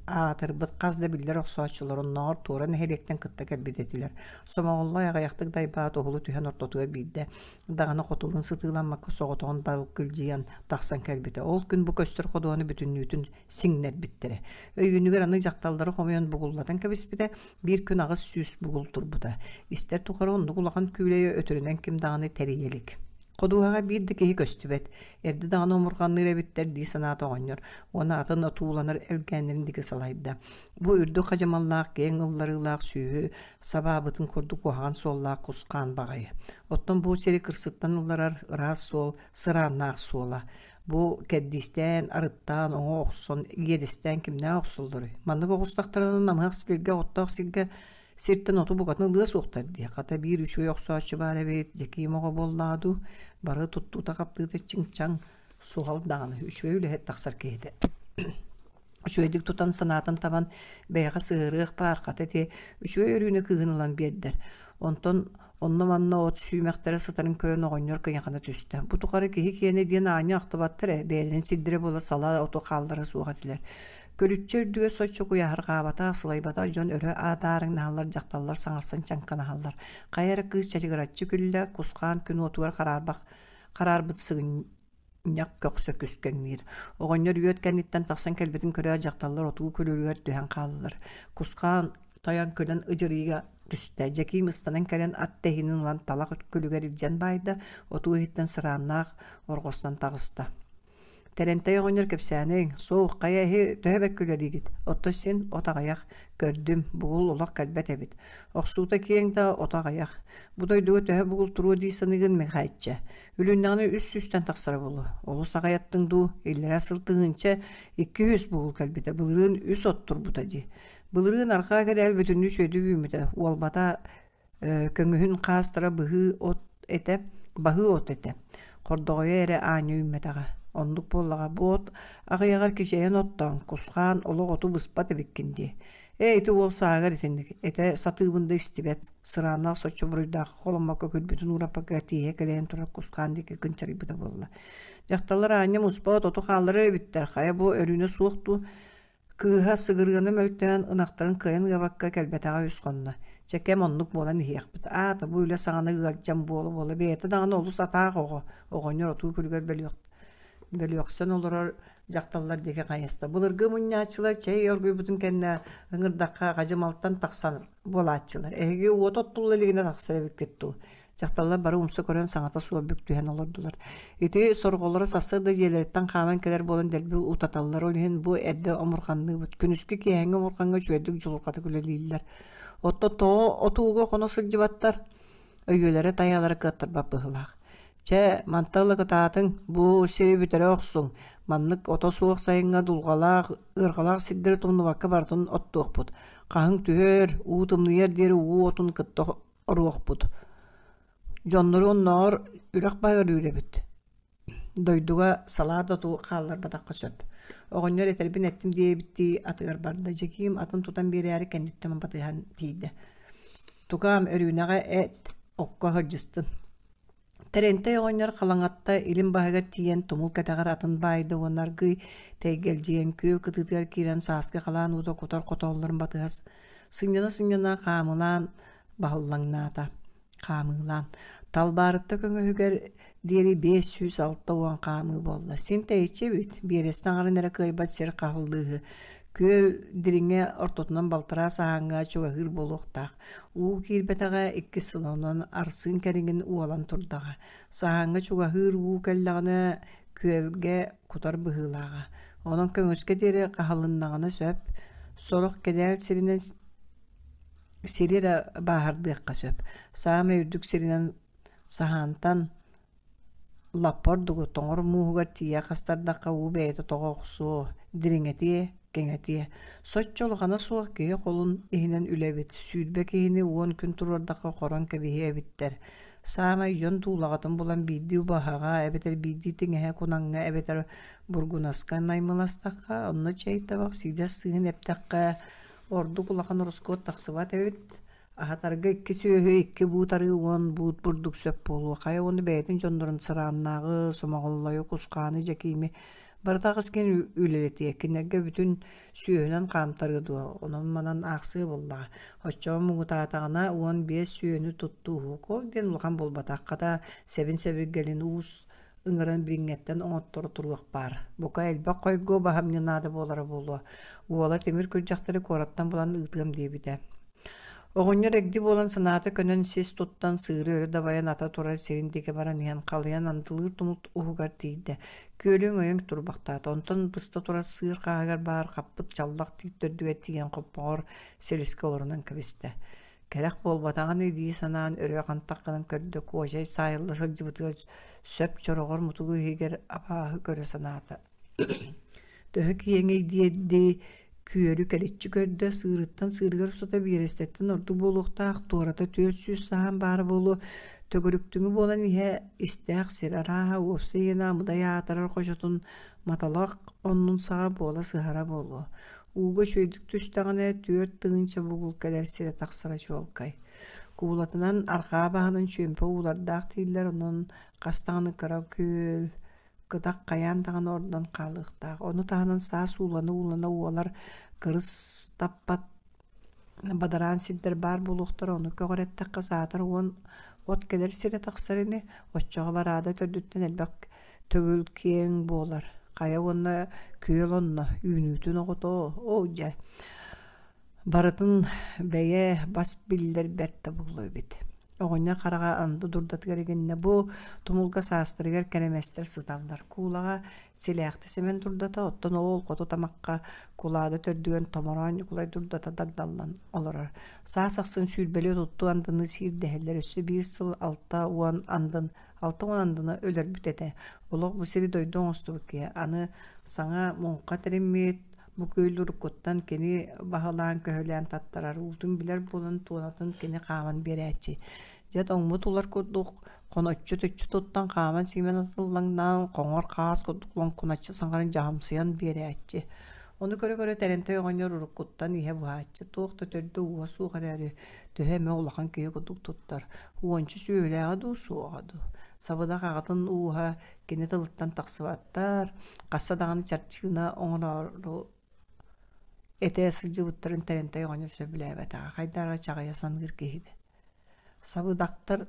аатырбыт хас да биллэр охсооччулар оннооҕор туора нэһилиэктэн кытта кэлбит этилэр. Сомоҕоллой аҕыйахтык дайбаат уһулу түһэн ортотугар биирдэ даҕаны хотуурун сытыыламмакка соҕотоҕун далгылдьыйан тахсан кэлбитэ. Ол күн бу көстөр ходуһаны бүтүннүүтүн сиҥнэрбиттэрэ. Өйүүнүгэр аны дьахталлары хомуйан бугуллатан кэбиспитэ, биир күн 800 бугул турбута. Истэр тухары оннук улахан күүлэйи өтөрүнэн ким даҕаны тэрийэ илик. Ходуһаҕа биир да киһи көстүбэт. Эрдэ даҕаны омурҕанныыр эбиттэр дии санаата оҕонньор уонна атын отууланар элгээннэрин диэки салайда. Бу үрдүк хадьымаллаах киэҥ ылларыылаах сүөһү сабаабытын курдук куһаҕан суоллаах кус-хаан баҕайы. Оттон бу сири кырсыттан ылларар ыраас суол сырааннаах суола. Бу кэрдиистээн, арыттаан, оҥо охсон, иэдэстээн кимнээх охсоллоруй? Маннык оҕустахтарына намыһах сиргэ, оттоох сиргэ сиртэн оту букатын ылыа суохтар дии. Хата биир үчүгэй охсооччу баар эбит, Дьэкиим оҕо буоллаҕа дуу, бары туттуута-хаптыыта чиҥ-чаҥ, суһал даҕаны үчүгэй үлэһит тахсар киһитэ. Үчүгэйдик тутан санаатын табан бэйэҕэ сыһыарыах баар, хата ити үчүгэй өрүүнэ кыыһын ылан биэрдэр. Онтон онно-манна от сүүмэхтэрэ сытарын көрөн оҕонньор кыйахана түстэ. Бу тухары киһи киэнэ диэн аанньа ахтыбаттар ээ, бэйэлэрин сирдэрэ буола салаа оту хааллара суох этилэр. Көлүччэ үрдүгэр соччо куйаһырҕаабатах, сылайбатах дьон өрө аатаарыҥнаһаллар, дьахталлар саҥарсан чаҥкынаһаллар. Хайа эрэ кыыс чачыгыраччы күллэ, кусхаан күн уотугар хараарбах хараарбыт сыгынньах көхсө күскэҥниир. Оҕонньор үөт кэнниттэн тахсан кэлбитин көрөөт дьахталлар отуу күлүгэр түһэн хааллылар. Кусхаан тойон күлэн ыдьырыйга түстэ. Дьэкиим ыстанан кэлэн ат тэһиинин ылан талах күлүгэр илдьэн баайда, отуу иһиттэн сырааннаах орҕостон таҕыста. Тэрэнтэй оҕонньор кэпсээниҥ, суох, хайа эһи төһө бэркэ үлэлиигит? Оттон син от аҕыйах, көрдүм, бугул олох кэлбэт эбит. Охсуута киэҥ да ото аҕыйах. Бу дойдуга төһө бугул туруо дии саныыгын Михайча? Үлүннэҕинэ 300-тэн тахсара буолуо. Олус аҕыйаттыҥ дуу, иллэрээ сыл 1200 бугул кэлбитэ, былырыын үс от турбута дии. Былырыын арҕаа кэдээл бүтүннүү үчүгэйдик үүммүтэ, уолбата Көҥүһүн хаастара быһыы от этэ, баһыы от этэ, хордоҕойо эрэ аанньа үүммэтэҕэ. Оннук буоллаҕа, бу от аҕыйаҕар кичэйэн оттоон, кусхаан олох оту быспат эбиккин дии. Ээ, ити уол сааһыгар итинник, этэ сатыыбын да истибэт, сырааннаах соччо буруйдаах холоммокко күлбүтүн уураппакка тииһэ кэлэйэн турар кусхаан диэки кынчарыйбыта буолла. Дьахталлар аанньа муспат оту хаалларар эбиттэр, хайа бу Өрүүнэ суох дуу? Кыыһа сыгырыаны мөлтөөн, ынахтарын кыайан ыабакка кэлбэтэҕэ үс хонно. Чэ, кэм оннук буолан иһиэхпит. Аата, бу үлэ саҕана ыалдьан буола-буола бэйэтэ даҕаны олус атаах оҕо, оҕонньор отуу күлүгэр бөлүөхсэн олорор дьахталлар диэки хайыста. Былыргы мунньааччылар чэй оргуйбутун кэннэ ыҥырдахха хадьымалтан тахсан буолааччылар. Эһиги уот оттулла илигинэ тахсар эбиккит дуу? Дьахталлар бары умса көрөн саҥата суох бүк түһэн олордулар. Ити сорҕолоро сарсыарда дьиэлэриттэн хааман кэлэр буолан дэлби утаталлар. Ол иһин бу эрдэ омурҕанныыбыт. Күнүскү киэһэҥҥи омурҕаҥҥа үчүгэйдик дьулурҕатык үлэлииллэр. Оттон тоҕо отууга хоно сылдьыбаттар? Өйүөлэрэ тайаалара кыаттарбат быһыылаах. Чэ, мантан ыла кытаатыҥ, бу сири бүтэрэ охсуҥ. Маннык ото суох сайыҥҥа дулҕалаах, ыарҕалаах сирдэри тумнубакка барытын оттуохпут. Хаһыҥ түһэр, уу тымныйар диэри уу отун кытта оруохпут. Дьоннору оннооҕор үрэх баһыгар үүрэбит. Дойдуга салаа да оту хаалларбатахха сөп. Оҕонньор этэрбин эттим диэбиттии атыгар барда. Дьэкиим атын тутан биэрээри кэнниттэн батыһан тиийдэ. Тукаам Өрүүнэҕэ эт окко сылдьыстын. Тэрэнтэй оҕонньор Халаҥатта илин баһыгар тиийэн тумул кэтэҕэр атын баайда уонна аргыый тэйгэлдьийэн күөл кытыытыгар киирэн сааскы халаан уута кутар хотооллорун батыһа сынньана-сынньана хаамылаан баһыллаҥнаата. Хаамыылаан. Талбаарытта көҥөһүгэр диэри 560 хаамыы буолла. Син тэйиччи эбит, биэрэстэ аҥарын эрэ кыайбат сир хаһыллыыһы. Күөл дириҥэ ортотунан балтараа саһааҥҥа чугаһыыр буолуохтаах. Уу киирбэтэҕэ иккис сыла, онон арсыын кэриҥин уолан турдаҕа. Саһааҥҥа чугаһыыр уу кэллэҕинэ күөлгэ кутар быһыылааҕа. Онон көҥүскэ диэри хаһылыннаҕына сөп. Сорох кэдээл сиринэн сири эрэ бааһырдыахха сөп. Саамай үрдүк сиринэн саһаантан лаппа ордугу тоҥор мууһугар тиийэ хастардахха уу бэйэтэ тоҕо охсуо, дириҥэтиэ, кэҥэтиэ. Соччо улахана суох киһи холун иһинэн үлэбит, 20 киһини 10 күн туруордахха хорон кэбиһиэ эбиттэр. Саамай дьон туулаҕатын булан биирдии убаһаҕа эбэтэр биирдии тиҥэһэ кунаҥҥа эбэтэр бургунаска наймыластахха, онно чэй табах сиидэс сыыһын эптэххэ ордук улахан ороскуот тахсыбат эбит. Аһатарга икки сүөһү, икки буут арыы, 10 буут бурдук сөп буолуо. Хайа уонна бэйэтин дьоннорун Сырааннааҕы, Сомоҕоллойу, Кусхааны, Дьэкиими барыта аҕыс киһини үлэлэтиэ. Кинилэргэ бүтүн сүөһүнэн хаамтарыа дуо, онон-манан аахсыа буоллаҕа. Оччоҕо муҥутаатаҕына 15 сүөһүнү туттууһук. Ол диэн улахан буолбатах. Хата сэбин-сэбиргэлин уус ыҥыран билиҥҥэттэн оҥотторо туруох баар. Бука элбэх хойгуо баһамньы наада буолара буолуо. Уола тимир күрдьэхтэри куораттан булан ыытыам диэбитэ. Оҕонньор эгди буолан санаата көнөн сис туттан сыыры өрө дабайан ата турар сирин диэки баран иһэн халыйан андылыыр тумул уһугар тиийдэ. Күөлү өҥөйөн турбахтаата. Онтон быста турар сыыр хааһыгар баар хаппыт чаллах тиит төрдүгэр тиийэн хоппоҕор силискэ олорунан кэбистэ. Кэрэх буолбатаҕын дии санаан өрө хантах гынан көрдө, куочай саайылла сылдьыбытыгар сөп чороҕор мутугу иһигэр абааһы көрө санаата. Төһө киэҥий диэрдии күөлү кэриччи көрдө, сыырыттан сыырыгар устата биэрэстэттэн ордук буолуохтаах, туората 400 саһаан баара буолуо, төгүрүктүҥү буолан иһэ истээх сир арааһа уопсай иэнэ амыдай аатырар хочотун маталах оннун саҕа буола сыһара буолуо. Ууга үчүгэйдик түстэҕинэ 4000 бугул кэлэр сирэ тахсара чуолкай. Куулатынан арҕаа баһынан чүөмпэ уулардаах дииллэр, онон хас даҕаны кыра күөл, кытах хайаан даҕаны ордон хаалыахтаах. Ону таһынан саас уулана-уулана уолар кырыс таппат бадараан сирдэр баар буолуохтара, ону көҕүрэттэххэ саатар уон от кэлэр сирэ тахсар ини, оччоҕо бараада төрдүттэн элбэх төгүл киэҥ буолар. Хайа уонна күөл онно, үүнүүтүн оҕото, оо дьэ, барытын бэйэ бас биллэр бэрт да буолуо эбит. Оҕонньор хараҕа анды дурдатыгар игиннэ бу тумулга саастарыгар кэрэмэстэр сыталлар. Куулаҕа Силээхтэ Сэмэн дурдата, оттон ол хоту тамахха Кулаада төрдүгэр Томороон Ньукулай дурдата дагдаллан олорор. Саас ахсын сүүрбэлии отуттуу андыны сиирдэһэллэр. Өссө биир сыл 60 андын 60 андыны өлөрбүт этэ. Олох бу сири дойду оҥостубут киһи. Аны саҥа муҥха тэриммит, бу күөл уруккуттан кини баһылаан-көһүлээн таттарар, уутун билэр буолан туонатын кини хааман биэрээччи. Дьэ тоҥмут улар курдук хоноччу-төччү туттан хааман-сиимэн атыллаҥнаан, хоҥор хаас курдук лоҥкуначчы саҥаран дьаһамсыйан биэрээччи. Ону көрө-көрө Тэрэнтэй оҕонньор уруккуттан иһэ буһааччы, туох да төрдө-ууһа суох эрээри, төһө эмэ улахан киһи курдук туттар, уонча сүөһүлээҕэ дуу, суоҕа дуу. Сабыдах аҕатын ууһа кини тылыттан тахсыбаттар, хаста даҕаны чарчыына оҥороору этэ сылдьыбыттарын Тэрэнтэй оҕонньор сөбүлээбэтэҕэ, хайдах эрэ чаҕыйа саныыр киһи Сабыдахтар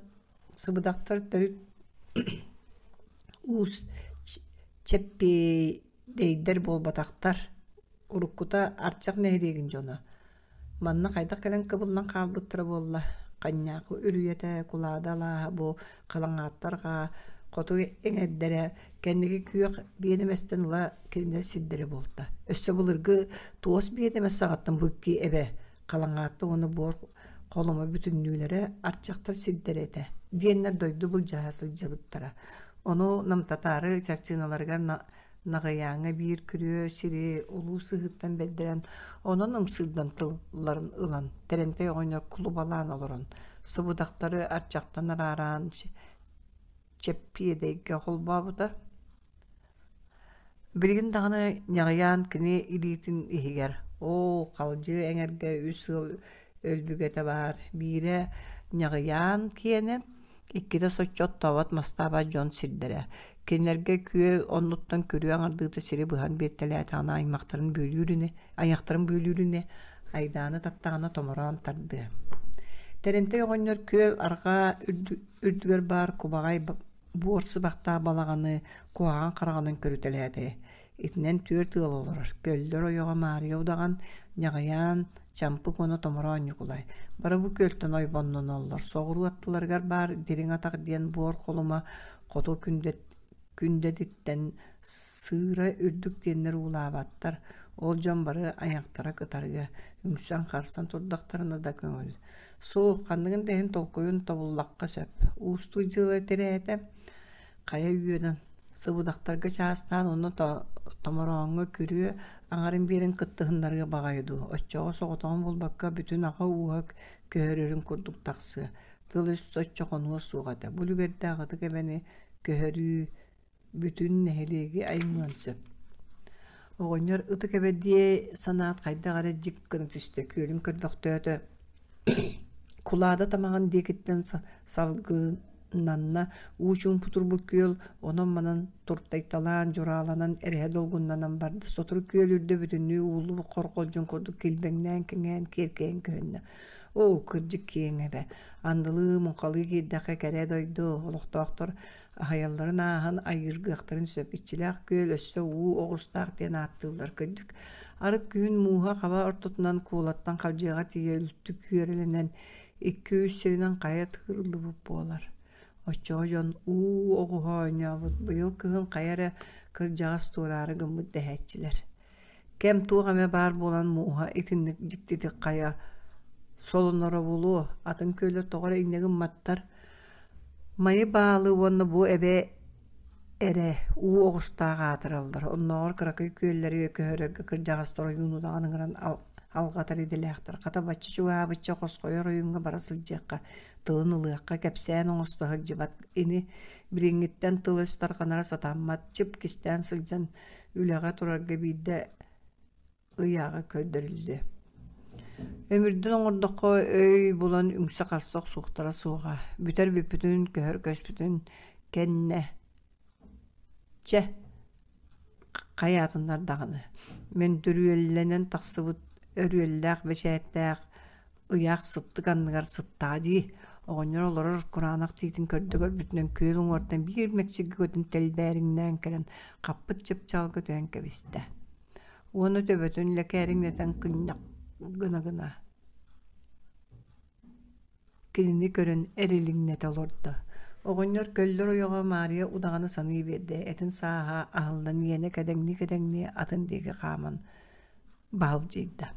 сыбыдахтар төрүт уус чэппиэйдэйдэр буолбатахтар, уруккута Арчах нэһилиэгин дьоно. Манна хайдах кэлэн кыбыллан хаалбыттара буолла, Ханньаахы үрүйэтэ, Кулаада алааһа бу Халаҥааттар арҕаа, хоту эҥэрдэрэ кэнники күөх биэдэмэстэн ыла кинилэр сирдэрэ буолта. Өссө былыргы туос биэдэмэс саҕаттан бу икки эбэ Халаҥаатта уонна буор холомо бүтүннүүлэрэ арчахтар сирдэрэ этэ диэннэр дойду былдьаһа сылдьыбыттара. Ону намтатаары чарчыыналарыгар Наҕыйааҥҥа биир күрүө сири улуу сыһыыттан бэрдэрэн, онон ымсыырдан тылларын ылан, Тэрэнтэй оҕонньор кулубалаан олорон, сыбыдахтары арчахтан араараан Чэппиэдэйгэ холбообута. Билигин даҕаны Ньаҕыйаан кини илиитин иһигэр «Оо, халдьыы эҥэргэ үс ыал өлбүгэтэ баар, биирэ Ньаҕыйаан киэнэ, иккитэ соччо оттообот мастаабат дьон сирдэрэ. Кинилэргэ күөл оннуттан күрүө аҥардыыта сири быһан биэртэлээтэҕинэ аймахтарын бүөлүүр ини, айахтарын бүөлүүр ини, айдааны таттаҕына томороон тардыа». Тэрэнтэй оҕонньор күөл арҕаа үрдүгэр баар кубаҕай буор сыбахтаах балаҕаны куһаҕан хараҕынан көрүтэлээтэ. Итинэн түөрт ыал олорор: Көллөр ойоҕо Маарыйа удаҕан, Ньаҕыйаан, Чампык уонна Томороон Ньукулай. Бары бу күөлтэн ойбонноноллор. Соҕуруу аттыларыгар баар Дириҥ Атах диэн буор холума хоту күндэтиттэн сыыра үрдүк диэннэр уулаабаттар. Ол дьон бары айахтара кытарыа, үҥсэн-харсан турдахтарына да көҥүл. Суох, ханныгын да иһин толкуйун тобуллахха сөп. Уустук дьыала тирээтэ, хайа үөнэн сыбыдахтарга чаастаан уонна томорооҥҥо күрүө аҥарын биэрэн кыттыһыннарыа баҕайы дуу, оччоҕо соҕотоҕун булбакка бүтүн аҕа ууһа көһөрөрүн курдук тахсыа, тыл-өс соччо хонуо суох этэ. Бу үлүгэрдээх ытык эбэни көһөрүү бүтүн нэһилиэги аймыан сөп. Оҕонньор ытык эбэ дии санаат хайдах эрэ дьик гына түстэ, күөлүн көрбөхтөөтө, Кулаада тамаҕын диэкиттэн салгыннанна, уу чуумпу турбут күөл онон-манан туртайталаан, дьурааланан, эрэһэ долгуннанан барда. Сотору күөл үрдэ бүтүннүү ууллубут хорҕолдьун курдук килбэҥнээн кэҥээн, киэркэйэн көһүннэ. Оо, кырдьык киэҥ эбэ, андылыы, муҥхалыы киирдэххэ кэрэ дойду, олохтоохтор аһыйалларын ааһан айыыргыахтарын сөп. Иччилээх күөл өссө уу оҕустаах диэн ааттыыллар кырдьык. Арыт күһүн мууһа хаба ортотунан куулаттан халдьыаҕа тиийэ үлтү күөрэлэнэн икки-үс сиринэн хайа тыырыллыбыт буолар. Оччоҕо дьон уу оҕуһа оонньообут, быйыл кыһын хайа эрэ кырдьаҕас туораары гыммыт дэһээччилэр. Кэм туох эмэ баар буолан мууһа итинник дьиктитик хайа солоноро буолуо, атын күөллэр тоҕо эрэ инньэ гымматтар. Майы баалы уонна бу эбэ эрэ уу оҕустаах аатыраллар, оннооҕор кыракый күөллэри көһөрөргө кырдьаҕастар ойууну даҕаны ыҥыран алҕатар идэлээхтэр. Хата бачча чугаһаабычча хосхойор ойууҥҥа бара сылдьыахха, тылын ылыахха, кэпсээн оҥосто сылдьыбат ини билиҥҥиттэн тыл-өс тарҕанара сатаммат, чып кистээн сылдьан үлэҕэ турарга биирдэ ыйааҕа көрдөрүллүө. Өмүрдэн оҥордоххо өй булан үҥсэ-харса охсуохтара суоҕа, бүтэр бүппүтүн, көһөр көспүтүн кэннэ чэ, хайаатыннар даҕаны, мөндүрүөллэнэн тахсыбыт өрүөллээх бэчээттээх ыйаах сыттык анныгар сыттаҕа дии. Оҕонньор олорор кураанах тиитин көрдө көрбүтүнэн күөл уҥуортан биир мэкчиргэ көтөн тэлбээриҥнээн кэлэн хаппыт чыпчаалга түһэн кэбистэ. Уонна төбөтүн лэкээриҥнэтэн кынньах гына-гына кинини көрөн эрилиҥнэтэ олордо. Оҕонньор көллөр ойоҕо Маарыйа удаҕаны саныы биэрдэ, этин сааһа аһыллан иэнэ кэдэҥнии-кэдэҥнии атын диэки хааман баһылдьыйда.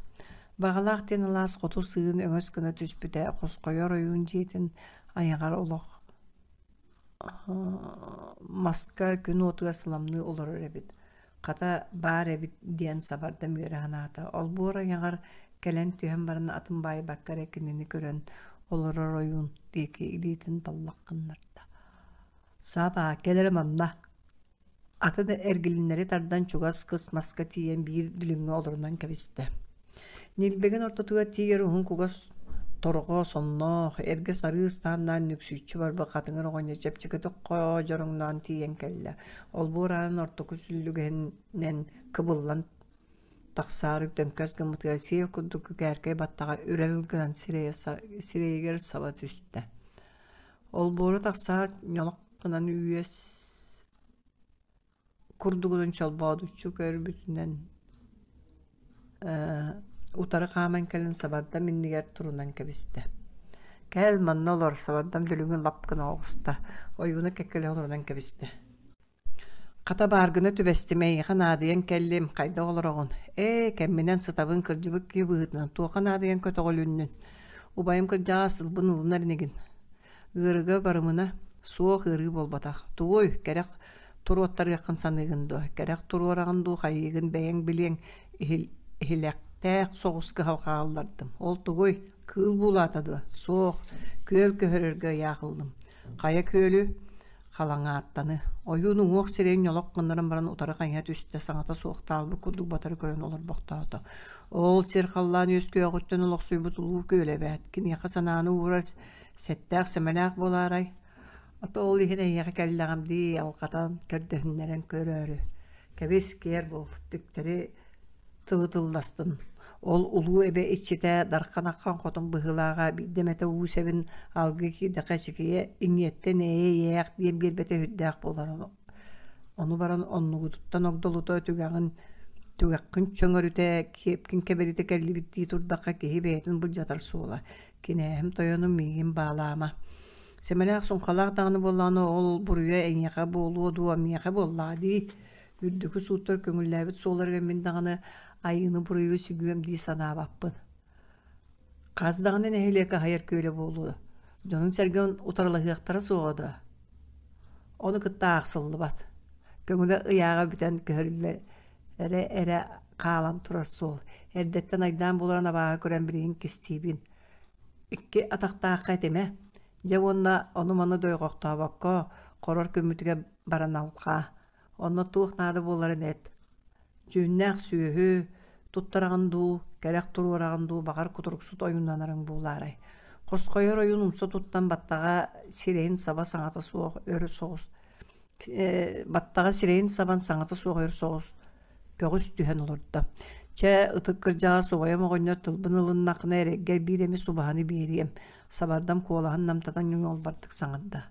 Баҕалаах диэн алаас хоту сыын өҥөс гына түспүтэ, хосхойор ойуун дьиэтин айаҕар олох маска күн уотугар сыламныы олорор эбит. Хата баар эбит диэн сабардам үөрэ санаата. Олбуор айаҕар кэлэн түһэн баран атын баайбакка эрэ кинини көрөн олорор ойуун диэки илиитин таллах гыннарда. «Саба, кэл эрэ манна!» Атын эргилиннэри тардан чугас кыс маска тиийэн биир дүлүҥҥэ олорунан кэбистэ. Ньилбэгин ортотугар тиийэр уһун кугас торҕо сонноох, эргэ сарыы ыстааннаан нүксүччү барбыт хатыҥыр оҕонньор чэпчэкитик хоодьороҥноон тиийэн кэллэ. Олбуор аанын ортоку сүллүгэһинэн кыбыллан тахсаары төҥкөс гыммытыгар сиэл курдук күкээркэй баттаҕа үрэл гынан сирэйигэр саба түстэ. Олбуору тахсаат ньолох гынан үөс курдугунан чолбоодуччу көрбүтүнэн утары хааман кэлэн сабардам иннигэр турунан кэбистэ. Кэл манна олор, сабардам дүлүҥү лап гына оҕуста, ойууну кэккэлэһэ олорунан кэбистэ. Хата бааргына түбэстим, эйиэхэ наадыйан кэллим, хайдах олороҕун? Ээ, кэмминэн сытабын кырдьыбыт киһи быһыытынан туохха наадыйан көтөҕүлүннүн? Убайым кырдьаҕас сылбын ылынар инигин. Ыарыыга барымына, суох ыарыы буолбатах. Тугуй, кэрэх туруоттарыаххын саныыгын дуо? Кэрэх туруораҕын дуу, хайыыгын бэйэҥ билиэҥ иһилэхтээх соҕус кыһалҕаҕа ыллардым. Ол тугуй, кыыл буулаата дуо? Суох, күөл көһөрөргө ыйаах ыллым. Хайа күөлү? Халаҥааттаны. Ойуун уҥуох сирэйин ньолох гыннаран баран утары хайыһа түстэ, саҥата суох таалбыт курдук батары көрөн олорбохтоото. Ол сир халлаан үөскүөҕүттэн олохсуйбут улуу күөл эбээт. Киниэхэ санааны уурар сэттээх-сэмэлээх буолаарай? Ото ол иһин эйиэхэ кэллэҕим дии, алҕатан, көрдөһүннэрэн көрөөрү. Кэбис, киэр буол, түктэри тылы тылластын. Ол улуу эбэ иччитэ Дархан Аххан хотун быһыылааҕа биирдэ эмэтэ уу сэбин алгыы киирдэххэ эчикийэ иҥиэттэн эйэ-эйээх диэн биэрбэтэ сүрдээх буолар. Ону баран оннугутуттан огдолута түгэҕин түгэххин чөҥөрүтэ, киэпкин кэбиритэ кэллибит дии турдахха киһи бэйэтин былдьатар суола. Кинээһим тойонум миигин баалаама. Сэмэлээх суҥхалаах даҕаны буоллаҕына ол буруйа эйиэхэ буолуо дуо, миэхэ буоллаҕа дии. Үрдүкү сууттар көҥүллээбит суолларыгар мин даҕаны айыыны-буруйу сүгүөм дии санаабаппын. Хас даҕаны нэһилиэк аһыйар күөлэ буолуо, дьонун-сэргэн утарылаһыахтара суоҕа дуо? Ону кытта аахсыллыбат. Көҥүлэ ыйааҕа бүтэн көһөрүллэрэ эрэ хаалан турар суол. Эрдэттэн айдаан булан абааһы көрөн билигин кистиибин. Икки атахтаахха этимэ. Дьэ уонна ону-маны дойҕохтообокко хорор күммүтүгэр баран алҕаа. Онно туох наада буоларын эт. Дьүһүннээх сүөһү туттараҕын дуу, кэрэх туруораҕын дуу, баҕар кутуруксут ойууннанарыҥ буолаарай. Хосхойор ойуун умса туттан баттаҕа сирэйин саба саҥата суох өр соҕус баттаҕа сирэйин сабан саҥата суох өр соҕус көҕүс түһэн олордо. Чэ, ытык кырдьаҕас убайым оҕонньор тылбын ылыннаххына эрэйгэ биир эмис убаһаны биэриэм, сабардам куолаһын намтатан ньуҥуолбардык саҥарда.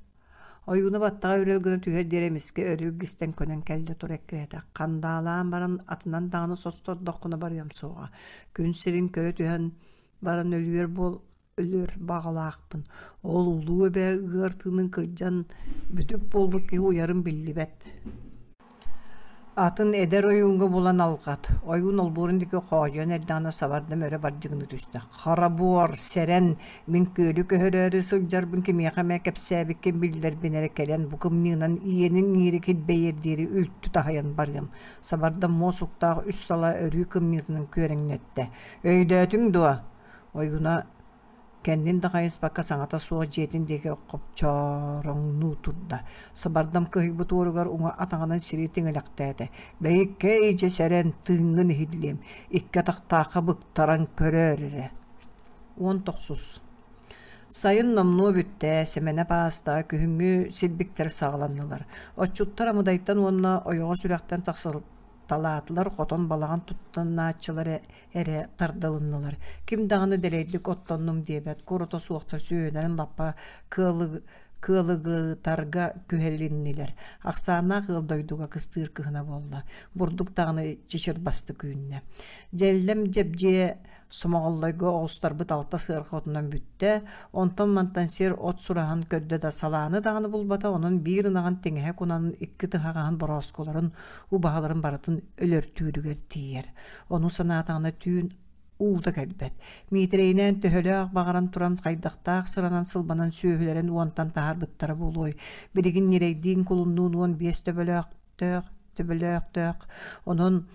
Ойууну баттаҕа үрэл гына түһэр диэри эмискэ өрүү илгистэн көнөн кэллэ тура эккирэтэ. Хандаалаан баран атынан даҕаны состордоххуна барыам суоҕа. Күн сирин көрө түһэн баран өлүөр буол өлөр баҕалаахпын. Ол улуу эбээ ыар тыынын кырдьан бүтүк буолбут киһи уйарын биллибэт. Атын эдэр ойууҥҥа булан алҕат. Ойуун олбуорун диэки хоодьуйан эрдэҕинэ сабардам өрө бардьыгыныы түстэ. Хара буор, сэрэн, мин күөлү көһөрөөрү сылдьарбын кимиэхэ эмэ кэпсээбиккин биллэрбин эрэ кэлэн бу кымньыынан иэнин иири килбэйиэр диэри үлтү таһыйан барыам. Сабардам муос уктаах үс салаа өрүү кымньыытынан күөрэҥнэттэ. Өйдөөтүҥ дуо? Ойууна кэннин да хайыспакка саҥата суох дьиэтин диэки хопчороҥнуу турда. Сабардам кыһыйбыт уоругар уҥа атаҕынан сири тиҥилэхтээтэ. Бэйиккэй дьэ сэрэн, тыыҥҥын иһиллиэм, икки атахтаахха быктаран көрөөр эрэ. 19. Сайын номнуо бүттэ, Сэмэнэ паастаҕа күһүҥҥү силбиктэр саҕаланнылар. Отчуттар Амыдайтан уонна Ойоҕос үрэхтэн тахсыталаатылар, хотон балаҕан туттанааччылар эрэ тардылыннылар. Ким даҕаны дэлэйдик оттоннум диэбэт, кур ото суохтар сүөһүлэрин лаппа кыалыгытарга күһэлиннилэр. Ахсааннаах ыал дойдуга кыстыыр кыһына буолла. Бурдук даҕаны чычырбастык үүннэ. Дьэллэм дьэбдьиэ Сомоҕоллойго оҕустарбыт алта сыарҕа отунан бүттэ, онтон-мантан сир от сураһан көрдө да салааны даҕаны булбата, онон биир ынаҕын тиҥэһэ кунанын икки тыһаҕаһын борооскуларын, убаһаларын барытын өлөртүүрүгэр тиийэр. Ону санаатаҕына түүн уута кэлбэт. Миитэрэйинээн төһөлөөх баҕаран туран хайдахтаах сыранан сылбанан сүөһүлэрин уонтан таһаарбыттара буолуой. Билигин ньирэйдиин кулуннуун 15 төбөлөөхтөөх, төбөлөөхтөөх. Онон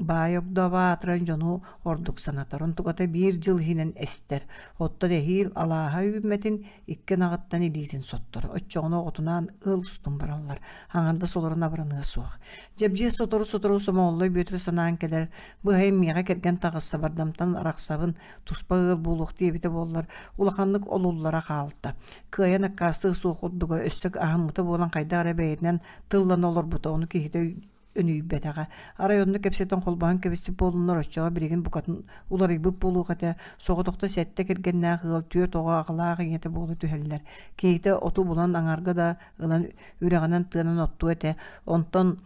Баай огдообо аатыран дьону ордук санатар, онтуката биир дьыл иһинэн эстэр. Оттон эһиил алааһа үүммэтин икки ынаҕыттан илиитин соттор. Оччоҕуна оҕотунаан ыал устун бараллар, аҥардас олорон абыраныа суох. Дьэбдьиэ сотору-сотору Сомоҕоллой Бүөтүрү санаан кэлэр, быһайын миэхэ кэргэн таҕысса бардамтан арахсабын, туспа ыал буолуох диэбитэ буоллар, улаханнык олуллара хаалта. Кыайан аккаастыа суох курдуга, өссө аһыммыта буолан хайдах эрэ бэйэтинэн тыллана олорбута, ону киһитэ өнүйбэтэҕэ. Арай онно кэпсэтэн холбоһон кэбиспит буоллуннар, оччоҕо билигин букатын уларыйбыт буолуох этэ. Соҕотохто сэттэ кэргэннээх ыал түөрт оҕо аҕалаах ийэтэ буола түһэллэр. Киһитэ оту булан аҥарга да ылан үрэҕинэн тыанан оттуо этэ. Онтон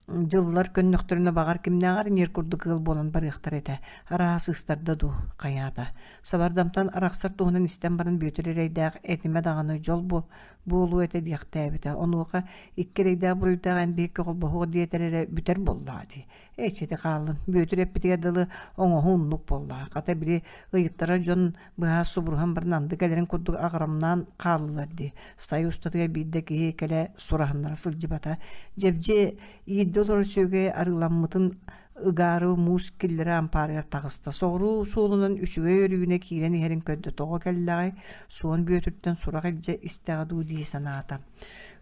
дьыллар көннөхтөрүнэ баҕар кимнээҕэр ньир курдук ыал буолан барыахтар этэ. Арааһа сыыстарда дуу, хайаата. Сабардамтан арахсар туһунан истэн баран Бүөтүр эрэйдээх этимэ даҕаны дьол бу буолуо этэ диэхтээбитэ. Онуоха икки эрэйдээх буруйдаах эн биһикки холбоһуох диэтэр эрэ бүтэр буоллаҕа дии. Эчити хааллын. Бүөтүр эппитигэр дылы оҥоһуу оннук буоллаҕа. Хата били ыйыттарар дьон быһа субуруһан баран анды кэлэрин курдук аҕырамнаан хааллылар дии. Сай устатыгар биирдэ киһи кэлэ сураһыннара сылдьыбата. Дьэбдьиэ иирдэ олорор сүөгэй арыыламмытын ыгаары муус киллэрэ ампаарыгар таҕыста. Соҕуруу суолунан үчүгэй өрүүнэ киирэн иһэрин көрдө. Тоҕо кэллэҕэй, Суон Бүөтүртэн сурах илдьэ истэҕэ дуу дии санаата.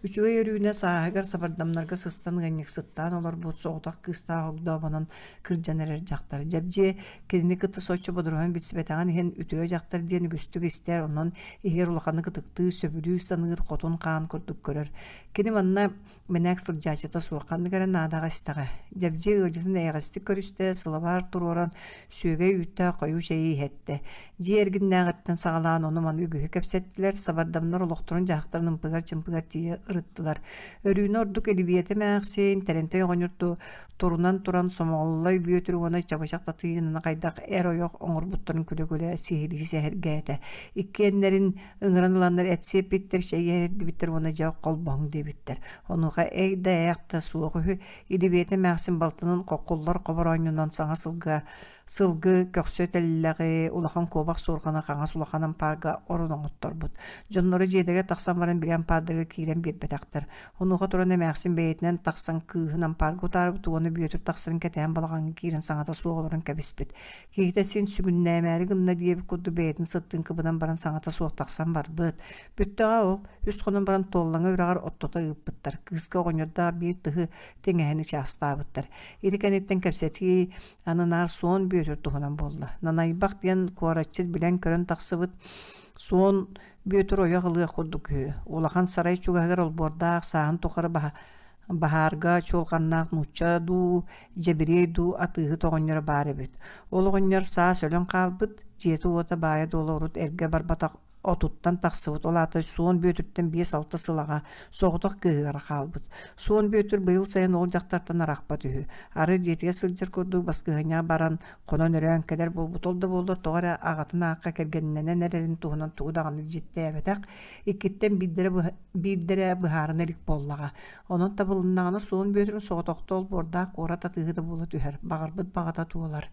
Үчүгэй Өрүүнэ сааһыгар сабардамнарга сыстан ыанньыксыттаан олорбут соҕотох кыыстаах огдообонон кырдьан эрэр дьахтар. Дьэбдьиэ кинини кытта соччо бодоруһан билсибэтэҕин иһин үтүө дьахтар диэн үгүстүк истэр, онон иһигэр улаханнык ытыктыы, сөбүлүү саныыр хотун хаан курдук көрөр. Кини манна Мэнээк сылдьааччыта суох ханнык эрэ наадаҕа истэҕэ. Дьэбдьиэ ыалдьытын эйэҕэстик көрүстэ, сылабаар туруоран, сүөгэй үүттээх хойуу чэйи иһэттэ. Дьиэ эргиннээҕиттэн саҕалаан ону-маны үгүһү кэпсэттилэр, сабардамнар олохторун-дьаһахтарын ымпыгар-чымпыгар тиийэ ырыттылар. Өрүүнэ ордук Илибиэтэ эмээхсин, Тэрэнтэй оҕонньор турунан туран Сомоҕоллой Бүөтүр уонна Чабычах Татыйыынаны хайдах эр-ойох оҥорбуттарын күлэ-күлэ сиһилии сэһэргээтэ. Иккиэннэрин Ыҥыран ыланнар эт сиэппиттэр, чэй иһэрдибиттэр уонна дьэ холбоһуҥ диэбиттэр. Онуоха эй да ээх да суох үһү, Илибиэтэ эмээхсин балтынын хоххуллар хобороонньунан саҥа сылга сылгы көхсө тэллэҕи, улахан куобах суорҕаны хаҥас улахан ампаарга орон оҥотторбут. Дьонноро дьиэлэригэр тахсан баран били ампаардарыгар киирэн биэрбэтэхтэр. Онуоха туран эмээхсин бэйэтинэн тахсан кыыһын ампаарга утаарбыт уонна Бүөтүр тахсарын кэтээн балаҕаҥҥа киирэн саҥата суох олорон кэбиспит. Киһитэ син сүгүннээмээри гынна диэбит курдук бэйэтин сыттыын кыбынан баран саҥата суох тахсан барбыт. Бүттэҕэ ол, үс хонон баран Туоллаҥа үрэҕэр оттото ыыппыттар. Кыыска оҕонньордоох биир тыһы тиҥэһэни чаастаабыттар. Ити кэнниттэн кэпсэтии аны наар Суон Бүөтүр туһунан буолла. Нанайбах диэн куоратчыт билэн-көрөн тахсыбыт Суон Бүөтүр ойох ылыах курдук үһү. Улахан сарай чугаһыгар олбуордаах сааһын тухары баһа Баһаарга чуолҕаннаах нуучча дуу, дьэбириэй дуу атыыһыт оҕонньоро баар эбит. Ол оҕонньор саас өлөн хаалбыт, дьиэтэ-уота баайа-дуола урут эргэ барбатах отуттан тахсыбыт, ол аата Суон Бүөтүртэн биэс-алта сыл аҕа, соҕотох кыыһыгар хаалбыт. Суон Бүөтүр быйыл сайын ол дьахтартан арахпат үһү. Арай дьиэтигэр сылдьар курдук баскыһыанньаҕа баран, хонон-өрөөн кэлэр буолбут. Ол да буоллар тоҕо эрэ аҕатын аахха кэргэннэнэн эрэрин туһунан тугу даҕаны илдьиттээбэтэх. Иккиттэн биирдэрэ биирдэрэ быһаарына илик буоллаҕа. Онон табылыннаҕына Суон Бүөтүрүн соҕотохто олбуордаах куорат атыыһыта буола түһэр, баҕарбыт баҕата туолар.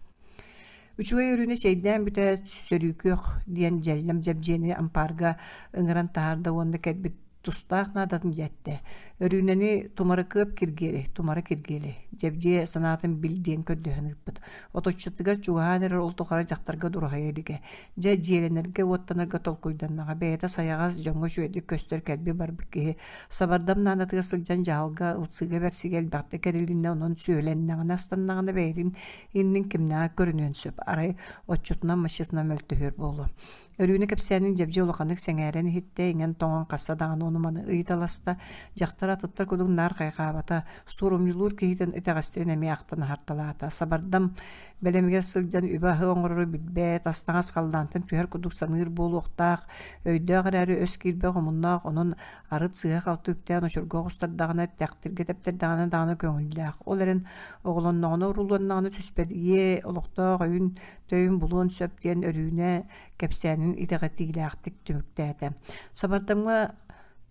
Үчүгэй өрүүнэ чэйдээн бүтээт, сөрүүкүөх диэн дьэллэм дьэбдьиэни ампаарга ыҥыран таһаарда уонна кэлбит тустаах наадатын дьэттэ. Өрүүнэни Тумарыкыап Киргиэлэй, Тумара Киргиэлэй, Дьэбдьиэ санаатын бил диэн көрдөһөн ыыппыт. Оточчутугар чугаһаан эрэр ол тухары дьахтарга дураһыйа илигэ. Дьэ, дьиэлэнэргэ-уоттанарга толкуйданнаҕа, бэйэтэ сайаҕас, дьоҥҥо үчүгэйдик көстөр кэлби-барбыт киһи сабардам наадатыгар сылдьан дьаһалга, ылсыыга-бэрсигэ элбэхтик эрилиннэ, онон сүөлэннэҕинэ, астаннаҕына бэйэтин иннин кимнээҕэ көрүнүөн сөп, арай оччотунан-маччатынан мөлтөһүөр буолуо. Өрүүнэ кэпсээнин Дьэбдьиэ улаханнык сэҥээрэн иһиттэ, иҥэн-тоҥон хаста даҕаны ону-маны ыйыталаста, дьахтар атыттар курдук наар хайҕаабата, суорумньулуур киһитин итэҕэстэрин эмиэ ахтан аһарталаата. Сабардам Бэлэмигэр сылдьан үбү-аһы оҥорору билбэт, ас-таҥас халлаантан түһэр курдук саныыр буолуохтаах, өйдөөх эрээри өс киирбэх омуннаах, онон арыт сыыһа-халты үктээн очурга оҕустардаҕына, тэхтиргэ тэптэрдэҕинэ даҕаны көҥүллээх. Ол эрэн оҕолонноҕуна, урууланнаҕына түспэт ийэ олохтоох өйүн-төйүн булуон сөп диэн Өрүүнэ кэпсээнин итэҕэтиилээхтик түмүктээтэ. Сабардамҥа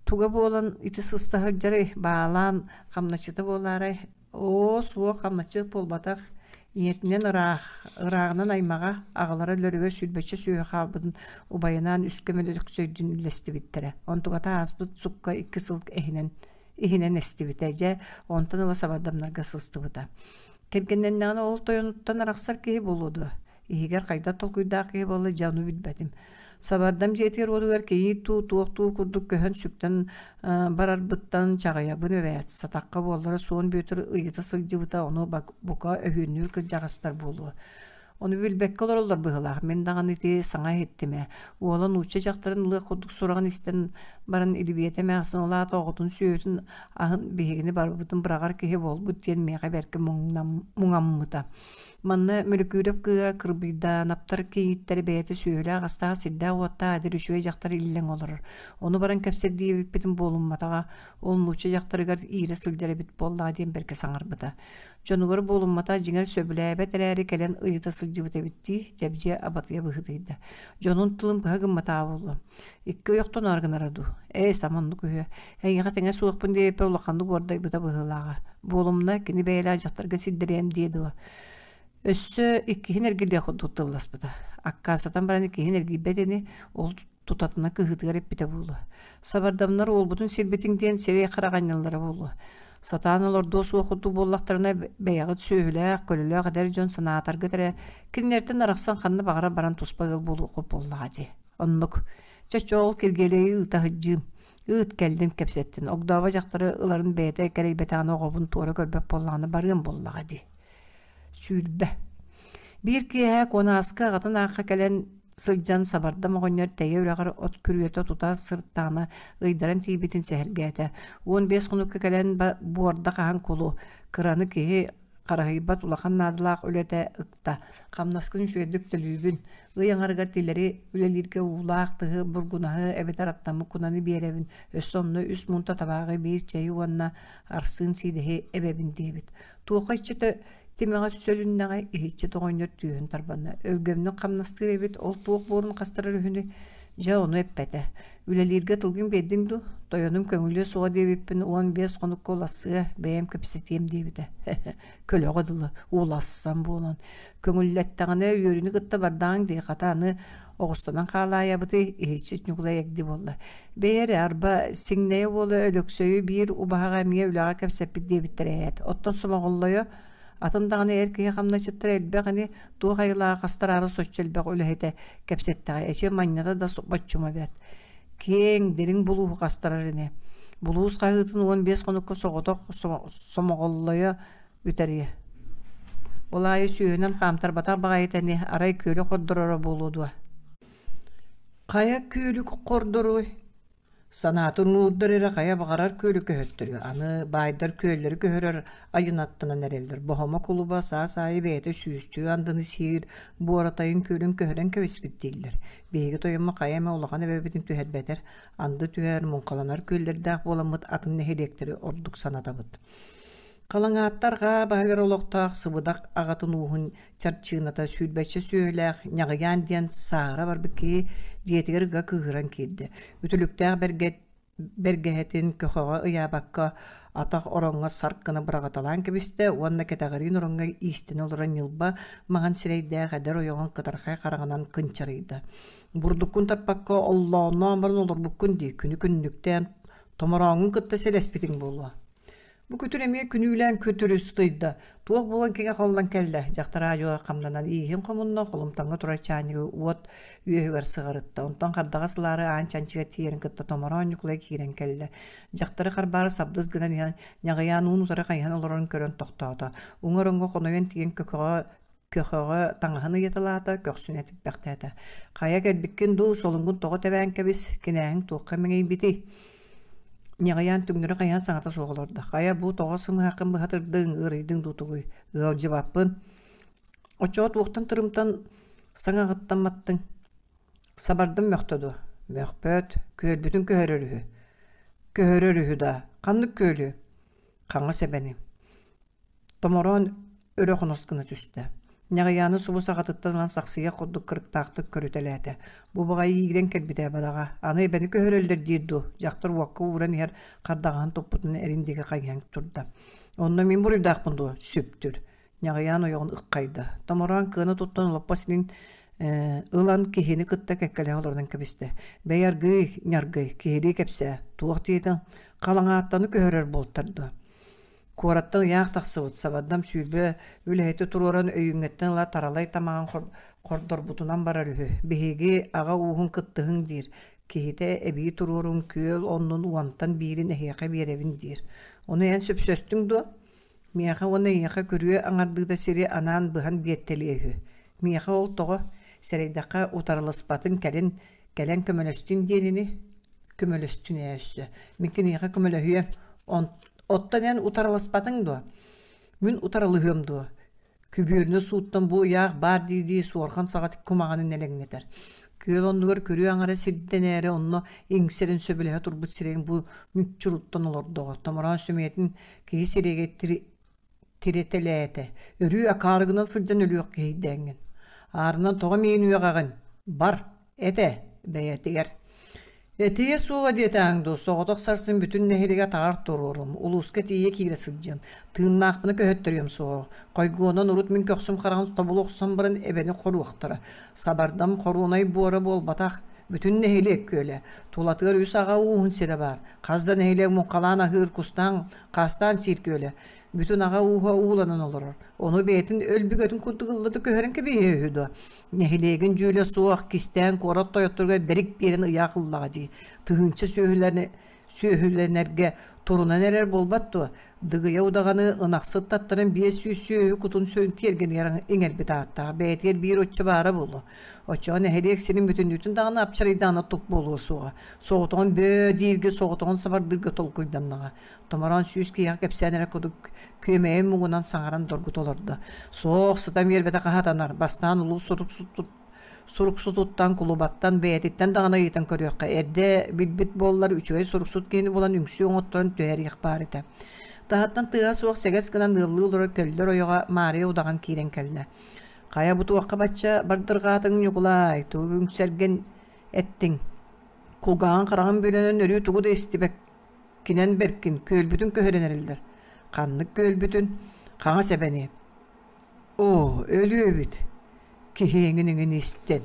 туга буолан ити сыста сылдьарый, баалаан хамначчыта буолаарай Оо, суох, хамначчыт буолбатах, ийэтинэн ыраах, ырааҕынан аймаҕа, аҕалара өлөрүгэр сүүрбэччэ сүөһү хаалбытын убайынаан үс көмөлө Өлөксөйдүүн үллэстибиттэрэ. Онтуката ааспыт сукка икки сыл иһинэн, иһинэн эстибитэ, дьэ, онтон ыла сабардамнарга сыстыбыта. Кэргэннэннэҕинэ ол тойонуттан арахсар киһи буолуо дуо? Иһигэр хайдах толкуйдаах киһи буолла дьэ ону билбэтим. Сабардам дьиэтигэр-уотугар кийиит дуу, туох дуу курдук көһөн сүктэн барарбыттан чаҕыйабын эбээт. Сатахха буоллара Суон Бүөтүр ыйыта сылдьыбыта ону бука өһүөннүүр кырдьаҕастар буолуо. Ону билбэккэ олороллор быһыылаах. Мин даҕаны ити саҥа иһиттим ээ. Уола нуучча дьахтарын ылыах курдук сураҕын истэн баран Илибиэтэ эмээхсин ол аата оҕотун сүөһүтүн аһын биһигини барыбытын быраҕар киһи буолбут диэн миэхэ бэркэ муҥаммыта. Манна Мөлөкүүрэп кыыһа Кырбыйдаанаптар кийииттэрэ бэйэтэ сүөһүлээх-астаах сирдээх-уоттаах эдэр үчүгэй дьахтар иллэҥ олорор. Ону баран кэпсэтиибиппитин буолумматаҕа, ол нуучча дьахтарыгар иирэ сылдьар эбит буоллаҕа диэн бэркэ саҥарбыта. Дьонугар буолуммата дьиҥэр сөбүлээбэт эрээри кэлэн ыйыта сылдьыбыт эбит дии, Дьэбдьиэ абатыйа быһыытыйда. Дьонун тылын быһа гымматаҕа буолуо. Икки ойохтоноро гынара дуу? Ээ, сама оннук үһү. Эйиэхэ тэҥэ суохпун диэбиппэр улаханнык уордайбыта быһыылааҕа. Буолумна, кини бэйэлээх дьахтарга сирдэриэм диэ дуо? Өссө иккиһин эргиллиэх курдук тылласпыта. Аккаастатан баран иккиһин эргийбэт ини, ол тутатына кыһыытыгар эппитэ буолуо. Сабардамнар уолбутун сирбитиҥ диэн сирэй хараҕанньаллара буолуо. Сатаан олордуо суох курдук буоллахтарына бэйэҕит сүөһүлээх, көлөлөөх эдэр дьон санаатаргыт эрэ кинилэртэн арахсан ханна баҕарар баран туспа ыал буолуоххут буоллаҕа дии. Оннук. Чэ, чоол Киргиэлэйи ыыта сылдьыым. Ыыт кэллин кэпсэттин. Огдообо дьахтары ыларын бэйэтэ кэрэйбэтэҕинэ оҕобун туора көрбөт буоллаҕына барыам буоллаҕа дии. 20. Биир киэһэ Куонааска аҕатын аахха кэлэн сылдьан Сабардам оҕонньор Тэйэ үрэҕэр от күрүөтэ тута сырыттаҕына ыйдаран тиийбитин сэһэргээтэ. 15 хонукка кэлэн буорда хаһан кулу, кыраны киһи хараһыйбат улахан наадалаах үлэтэ ыкта. Хамнаскын үчүгэйдик төлүүбүн. Ый аҥарыгар тилэри үлэлииргэ уулаах тыһы, бургунаһы эбэтэр аттаммыт кунаны биэрэбин. Өссө онно үс муунта табааҕы, биир чэйи уонна арсыын сиидэһи эбэбин диэбит. Туоха иччитэ тимэҕэ сөлүннэҕэ, иһиччит оҕонньор түөһүн тарбанна. Өлгөмнүк хамнастыыр эбит, ол туох буорун хастарар үһүнүй? Дьэ, ону эппэтэ. Үлэлииргэ тылгын биэрдиҥ дуу? Тойонум көҥүлүө суоҕа диэбиппин 15 хонукка улассыа, бэйэм кэпсэтиэм диэбитэ. Көлөҕө дылы, улассан буолан. Көҥүллэттэҕинэ үөрүүнү кытта бардаҕыҥ дии, хата аны оҕустанан хаалаайабытый, иһиччит Ньукулай эгди буолла. Бэйэ эрэ, арба, Сиҥнэйэ уола Өлөксөйү биир убаһаҕа эмиэ үлэҕэ кэпсэппит диэбиттэрэ ээт. Оттон Сомоҕоллойо атын даҕаны эр киһи хамначчыттара элбэх ини, туох айылааҕы хастараары соччо элбэх үлэһитэ кэпсэттэҕэ, эчи манньата да боччума бэрт. Киэҥ, дириҥ булууһу хастарар ини. Булуус хаһыытын 15 хонукка соҕотох Сомоҕоллойо үтэриэ. Ол аайы сүүһүнэн хаамтарбатах баҕайыта ини, арай күөлү хордороро буолуо дуо? Хайа күөлү хордоруой? Санаатын уурдар эрэ хайа баҕарар күөлү көһөттөрүө. Аны баайдар күөллэри көһөрөр айынаттанан эрэллэр. Боһомо кулуба саас аайы бэйэтэ сүүстүү андыны сиир, буоратайын күөлүн көһөрөн кэбиспит дииллэр. Биһиги тойоммут хайа эмэ улахан эбэбитин түһэрбэтэр, анды түһэр, муҥхаланар күөллэрдээх буоламмыт атын нэһилиэктэри ордук санатабыт. Халаҥааттар арҕаа баһыгар олохтоох Сыбыдах аҕатын ууһун чарчыыната сүүрбэччэ сүөһүлээх Ньаҕыйаан диэн сааһыра барбыт киһи дьиэтигэр ыга кыыһыран киирдэ. Үтүлүктээх бэргэһэтин көхөҕө ыйаабакка атах ороҥҥо сарк гына быраҕыталаан кэбистэ уонна кэтэҕириин ороҥҥо иистэнэ олорон ньылба маҥан сирэйдээх эдэр ойоҕун кытархай хараҕынан кынчарыйда. «Бурдуккун тарпакка оллоонноон баран олорбуккун дии, күнү-күннүктээн томорооҥҥун кытта сэлэспитиҥ буолуо» Бу күтүр эмиэ күнүүлээн күтүрү сытыйда, туох буолан киҥэ холлон кэллэ, дьахтар аа-дьуо хамнанан ииһин хомунна, холумтаҥҥа турар чаанньыгы уот үөһүгэр сыҕарытта, онтон хардаҕас ылаары аан чанчыга тиийэрин кытта томороон Ньукулай киирэн кэллэ. Дьахтары харбаары сабдыс гынан иһэн, ньаҕыйаан уун-утары хайыһан олорорун көрөн тохтоото. Уҥа ороҥҥо хонойон тиийэн көкөҕө көхөҕө таҥаһын ыйаталаата, көхсүн этиппэхтээтэ. «Хайа кэлбиккин дуу, солуҥҥун тоҕо тэбээн кэбис, кинээһиҥ туохха мэҥийбитий?» Ньаҕыйаан түҥнэри хайаан саҥата суох олордо. «Хайа бу тоҕо сымыһаххын быһатырдыҥ, ыарыйдыҥ дуу тугуй? Ыалдьыбаппын. Оччоҕо туохтан тырымтан саҥаҕыттан маттыҥ? Сабардым мөхтө дуо? Мөхпөт, күөлбүтүн көһөрөр үһү. Көһөрөр үһү даа, ханнык күөлү? Хаҥас эбэни. Томороон өрө хонос гына түстэ. Ньаҕыйааны субу саҕатыттан ылан сахсыйах курдук кырыктаахтык көрүтэлээтэ. Бу баҕайы иирэн кэлбитэ бадаҕа. Аны эбэни көһөрөллөр диир дуу, дьахтар уокка ууран иһэр хардаҕаһын туппутун эрин диэки хайыһан турда. Онно мин буруйдаахпын дуо? Сүптүр. Ньаҕыйаан ойоҕун ыккайда. Томороон кыана туттан олоппос синин ылан киһини кытта кэккэлэһэ олорунан кэбистэ. Бэй аргыый, ньаргый, киһилии кэпсээ. Туох диэтиҥ? Халаҥааттаны көһөрөр буолтар дуо? Куораттан ыйаах тахсыбыт, сабардам 20 үлэһити туруоран өйүүҥҥэттэн ыла таралай тамаҕын хордорбутунан барар үһү. Биһиги аҕа ууһун кыттыһыҥ диир. Киһитэ эбии туруорун күөл оннун уонтан биирин эһиэхэ биэрэбин диир. Ону эн сөпсөстүҥ дуо? Миэхэ уонна эйиэхэ күрүө аҥардыыта сири анаан быһан биэртэлиэ үһү. Миэхэ ол тоҕо? Сэрэйдэххэ, утарыласпатын кэлин кэлэн көмөлөстүн диэн ини? Көмөлөстүн ээ өссө. Мин киниэхэ көмөлөһүөм. Оттон эн утарыласпатыҥ дуо? Мин утарылыһыам дуо? Күбүөрүнэ сууттан бу ыйаах баар дии-дии суорҕан саҕатык кумаҕаны нэлэҥнэтэр. Күөл оннугар күрүө аҥара сирдэнээри онно иҥсэрин сөбүлэһэ турбут сирэйин бу мүччүруттан олордоҕо. Томороон сөмүйэтин киһи сирэйгэ тирэтэлээтэ. Өрүү акаарыгынан сылдьан өлүөх киһийдээҥҥин. Аарынан тоҕо миин үөҕэҕин? Бар, этэ бэйэтигэр. Этиэ суоҕа диэтэҕиҥ дуу, соҕотох сарсын бүтүн нэһилиэги атаҕар туруорум, улууска тиийэ киирэ сылдьыам, тыыннаахпына көһөттөрүөм суоҕа. Хойгуонан урут мин көхсүм хараҕын тобулу охсон баран эбэни хоруохтара. Сабардам хоруонай буора буолбатах, бүтүн нэһилиэк күөлэ. Тулатыгар үс аҕа ууһун сирэ баар. Хас да нэһилиэк муҥхалаан аһыыр, кустаан, хаастаан сиир күөлэ. Бүтүн аҕа ууһа ууланан олорор. Ону бэйэтин өлбүгэтин курдук ылла да көһөрөн кэбиһиэ үһү дуо? Нэһилиэгин дьүүлэ суох, кистээн куорат тойотторугар бэрик биэрэн ыйаах ыллаҕа дии. Тыһыынча сүөһүлэнэргэ турунан эрэр буолбат дуо? Дыгыйа удаҕаны ынахсыт таттаран 500 сүөһү кутун сүрүн тиэргэнигэр иҥэрбит ааттаах. Бэйэтигэр биир оччо баара буолуо. Оччоҕо нэһилиэк сирин бүтүннүүтүн даҕаны апчарыйдаҕына тук буолуо суоҕа. Соҕотоҕун бөө дииргэ, соҕотоҕун сабардыырга толкуйданнаҕа. Томороон сүүс киһиэхэ кэпсээн эрэ курдук күөмэйин муҥунан саҥаран доргута олордо. Суох, сытан биэрбэтэх аһатанар, бастаан улуус суруксутуттан, кулубаттан, бэйэтиттэн даҕаны ыйытан көрүөххэ, эрдэ билбит буоллар үчүгэй суруксут киһини булан үҥсүү оҥотторон түһэриэх баар этэ. Таһыттан тыаһа суох сэгэс гынан ыаллыы олорор көллөр ойоҕо Маарыйа удаҕан киирэн кэллэ. Хайа бу туохха бачча бардырҕаатыҥ Ньукулаай, тугу үҥсэргин эттиҥ? Кулгааҕын хараҕын бүлэнэн өрүү тугу да истибэк Кинэн бэркин, күөлбүтүн көһөрөн эрэллэр. Ханнык күөлбүтүн? Хаҥас эбэни. Оо, өлүө эбит. Киһи эҥин-эҥин истэн.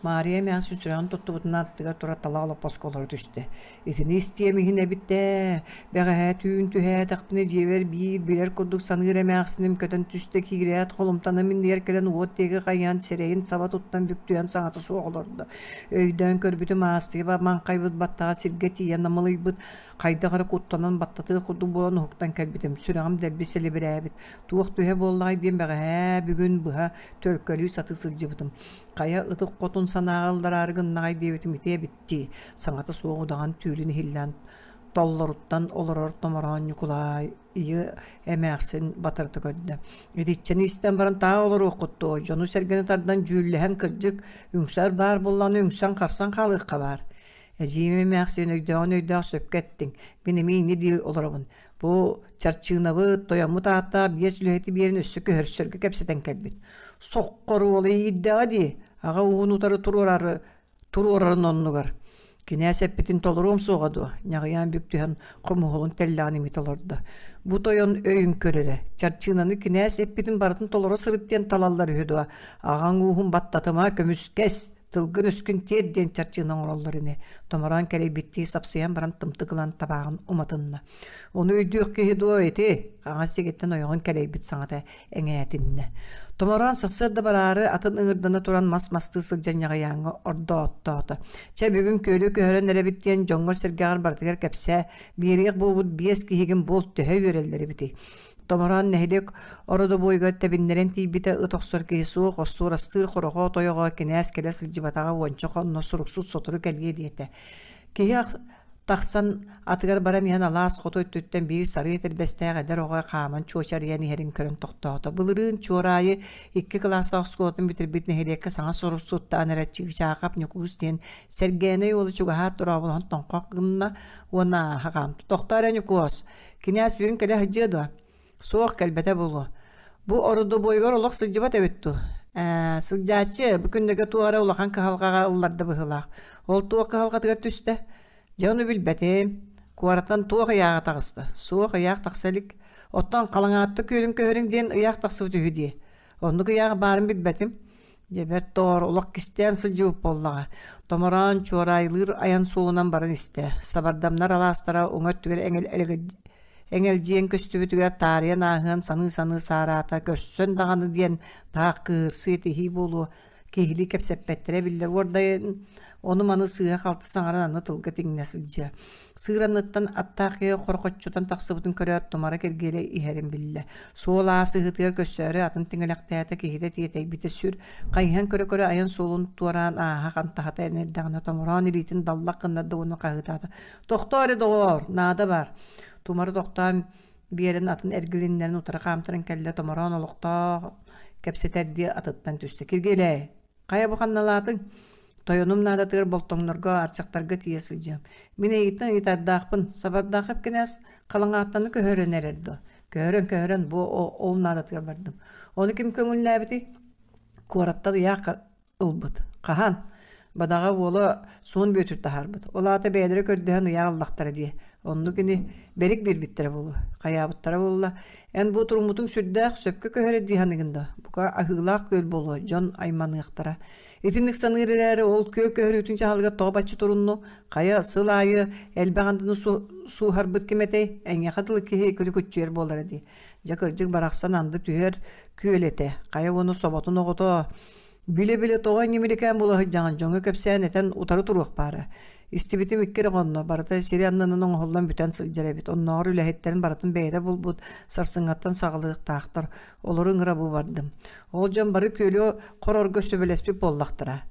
Маарыйа эмээхсин сүрэҕин туттубутунан аттыгар турар талах олоппоско олоро түстэ. Итини истиэм иһин эбит ээ. Бэҕэһээ түүн түһээтэхпинэ дьиэбэр биир билэр курдук саныыр эмээхсиним көтөн түстэ киирээт холумтаным иннигэр кэлэн уот диэки хайыһан сирэйин саба туттан бүктүйэн саҥата суох олордо. Өйдөөн көрбүтүм аастыйа маҥхайбыт баттаҕа сиргэ тиийэн намылыйбыт, хайдах эрэ куттанан баттатыах курдук буолан уһуктан кэлбитим. Сүрэҕим дэлби сэлибирээбит. Туох түһэ буоллаҕай диэн бэҕэһээ бүгүн быһа төлкөлүү сатыы сылдьыбытым. Хайа ытык хотун санааҕа ыллараары гыннаҕай диэбитим ити эбит дии. Саҥата суох удаҕан түүлүн иһиллээн толлоруттан олорор томороон Ньукулай ийэ эмээхсин батарыта көрдө. Итиччэни истэн баран таах олоруоххут дуо, дьону-сэргэни тардан дьүүллэһэн кырдьык, үҥсэр баар буоллаҕына үҥсэн-харсан хаалыахха баар. Эдьиийим эмээхсин өйдөөҕүн өйдөөх сөпкө эттиҥ, мин эмиэ инньэ дии олоробун. Бу чарчыынабыт, тойоммут ааттаах биэс үлэһити биэрэн өссө көһөрсөргө кэпсэтэн кэлбит. Соххоруола иирдэҕэ дии, аҕа ууһун утары туруорары туруорарын оннугар кинээс эппитин толоруом суоҕа дуо ньаҕыйаан бүк түһэн хомуһулун тэллэҕин имитэ олордо бу тойон өйүн көрөрө чарчыынаны кинээс эппитин барытын толоро сырыт диэн талаллар үһү дуо аҕаҥ ууһун баттатыма көмүскэс тылгын өскүн тиэр диэн чарчыына оҥороллор ини томороон кэлэйбиттии сапсыйан баран тымтык ылан табааҕын уматынна ону өйдүөх киһи дуо ити хаҥас диэкиттэн ойоҕун кэлэйбит саҥата эҥээтиннэ. Томороон сарсыарда бараары атын ыҥырдана туран мас-мастыы сылдьан ньаҕыйааҥҥа ордооттоото. Чэ бүгүн күөлү көһөрөн эрэбит диэн дьоҥҥор-сэргэҕэр барытыгар кэпсээ, биэриэх буолбут биэс киһигин буол төһө үөрэллэр эбитий? Томороон нэһилиэк ородобуойугар тэбиннэрэн тиийбитэ ыт охсор киһи суох, остуорастыыр хорохоо тойоҕо кинээс кэлэ сылдьыбатаҕа уонча хонно суруксут сотору кэлиэ диэтэ. Киһи Тахсан атыгар баран иһэн алаас хоту өттүттэн биир сарыы этэрбэстээх эдэр оҕо хааман чуочарыйан иһэрин көрөн тохтоото. Былырыын Чуораайы икки кылаастаах оскуолатын бүтэрбит нэһилиэккэ саҥа сурук суттаан эрэ Чыычаахап Ньукуус диэн Сэргээнэй уолу чугаһаат дорооболоһон тоҥхох гынна уонна ааһа хаамта. Тохтоо эрэ Ньукуос, кинээс бүгүн кэлэ сылдьыа дуо? Суох, кэлбэтэ буолуо. Бу ородобуойугар олох сылдьыбат эбит дуу? Ээ, сылдьааччы, бу күннэргэ туох эрэ улахан кыһалҕаҕа ылларда быһыылаах. Ол туох кыһалҕатыгар түстэ? Дьэ, ону билбэтим. Куораттан туох ыйааҕа таҕыста? Суох, ыйаах тахса илик. Оттон Халаҥаатта күөлүн көһөрүҥ диэн ыйаах тахсыбыт үһү дии. Оннук ыйаах баарын билбэтим. Дьэ, бэрт доҕор, олох кистээн сылдьыбыт буоллаҕа. Томороон Чуораайылыыр айан суолунан баран истэ. Сабардамнар алаастара уҥа өттүгэр эҥил Эҥэлдьийэн көстүбүтүгэр таарыйан ааһыан саныы-саныы саараата, көрсөн даҕаны диэн таах кыыһырсыы этиһии буолуо, киһилии кэпсэппэттэрэ биллэр уордайын ону-маны сыыһа-халты саҥаран аны тылга тиҥнэ сылдьыа. Сыыр анныттан аттаах киһи хорохоччутан тахсыбытын көрөөт, тумара киргиэлэ иһэрин биллэ. Суол аас ыһыытыгар көрсөөрү атын тиҥилэхтээтэ, киһитэ тиэтэйбитэ сүр. Хайыһан көрө-көрө айан суолун туораан ааһа хантаһата эрдэҕинэ томороон илиитин даллах гыннарда уонна хаһыытаата: «Тохтоо эрэ, доҕоор, наада баар!» Тумара тохтоон биэрэн атын эргилиннэрин утары хаамтаран кэллэ, томороон олохтоох кэпсэтэрдии атыттан түстэ. «Киргиэлэй, хайа бу ханналаатыҥ?» Тойонум наадатыгар болтоҥнорго, арчахтарга тиийэ сылдьыам. Мин эйигиттэн ыйытардаахпын, Сабардаахап кинээс Халаҥааттаны көһөрөн эрэр дуо? Көһөрөн-көһөрөн бу ол наадатыгар бардым. Ону ким көҥүллээбитий? Куораттан ыйаах ылбыт. Хаһан? Бадаҕа уола Суон Бүөтүр таһаарбыт. Ол аата бэйэлэрэ көрдөһөн ыйаах ыллахтара дии. Оннук ини бэрик биэрбиттэрэ буолуо. Хайаабыттара буолла. Эн бу туруммутуҥ сүрдээх, сөпкө көһөрө дии саныгын да. Бука аһыылаах күөл буолуо, дьон айманыахтара. Итинник саныыр эрээри ол күөл көһөрүүтүн дьаһалыгар тоҕо бачча турунну? Хайа, сыл аайы элбэх андыны сууһарбыт ким этэй? Эйиэхэ дылы киһи күлүкүччүйэр буолара дии. Дьэ кырдьык барахсан анды түһэр күөл этэ. Хайа уону соботун оҕото билэ-билэ тоҕо ньимиликээн буола сылдьаҕын дьоҥҥо кэпсээн этэн утары туруох баара. Истибитим икки эрэ хонно, барыта сири аннынан оҥоһуллан бүтэн сылдьар эбит. Оннооҕор үлэһиттэрин барытын бэйэтэ булбут, сарсыҥҥаттан саҕалыахтаахтар. Олору ыҥыра бу бардым. Ол дьон бары күөлү хорорго сөбүлэспит буоллахтара.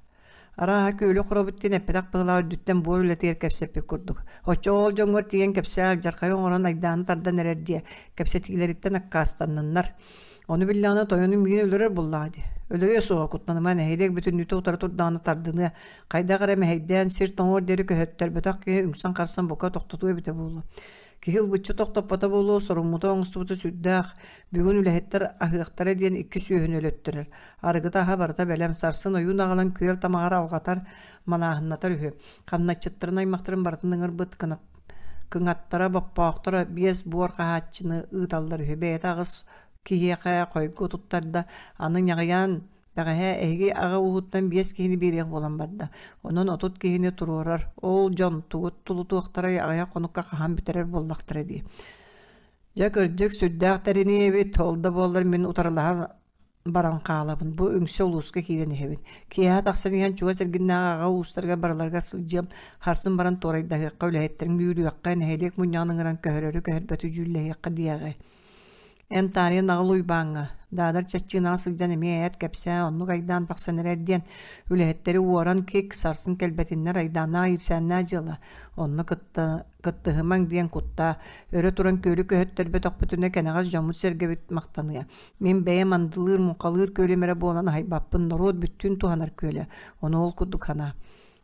Арааһа күөлү хоробут диэн эппэтэх быһыылаах үрдүттэн буор үлэтигэр кэпсэппит курдук. Оччоҕо ол дьоҥҥор тиийэн кэпсээ алдьархайы оҥорон айдааны тардан эрэр диэ, кэпсэтиилэриттэн аккаастанныннар. Ону биллэҕинэ тойонум миигин өлөрөр буоллаҕа дии. Өлөрүө суоҕа куттаныма нэһилиэк бүтүннүүтэ утары турдаҕына тардыныа. Хайдах эрэ мэһэйдээн сир тоҥуор диэри көһөттөрбөтөх киһи үҥсэн-харсан бука тохтотуо эбитэ буолуо. Киһи ылбычча тохтоппото буолуо, соруммута оҥостубута сүрдээх. Бүгүн үлэһиттэр аһыахтара диэн икки сүөһүнү өлөттөрөр. Арыгыта аһа барыта бэлэм, сарсын ойуун аҕалан күөл тамаҕар алҕатар, манааһыннатар үһү. Хамначчыттарын аймахтарын барытын ыҥырбыт, кыҥаттара, боппоохторо биэс буор хаһааччыны ыыталлар үһү. Бэйэтэ аҕыс киһиэхэ хойгу туттарда, аны ньаҕыйаан Бэҕэһээ эһиги аҕа ууһуттан биэс киһини биэриэх буолан барда. Онон 30 киһини туруорар. Ол дьон тугу тулутуохтарай аҕыйах хонукка хаһан бүтэрэр буоллахтара дии. Дьэ кырдьык сүрдээх тэринии эбит, ол да буоллар мин утарылаһан баран хаалабын. Бу үҥсэ улууска киирэн иһэбин. Киэһэ тахсан иһэн чугас эргиннээҕи аҕа уустарыгар барыларыгар сылдьыам, харсын баран туорайдаһыахха, үлэһиттэрин үүрүөххэ, нэһилиэк мунньаҕын ыҥыран көһөрөрү көһөрбөтү дьүүллэһиэххэ диэҕи. Эн таарыйа наҕыл Уйбааҥҥа, Даадар чаччыынаҕа сылдьан эмиэ эт кэпсээ, оннук айдаан тахсан эрэр диэн, үлэһиттэри уоран кик, сарсын кэлбэтиннэр айдааннаах иирсээннээх дьыала, онно кытта кыттыһымаҥ диэн куттаа, өрө туран күөлү көһөттөрбөтөхпүтүнэ кэнэҕэс дьоммут-сэргэбит махтаныа. Мин бэйэм андылыыр, муҥхалыыр күөлүм эрэ буолан аһайбаппын, норуот бүттүүн туһанар күөлэ, ону ол курдук санаа.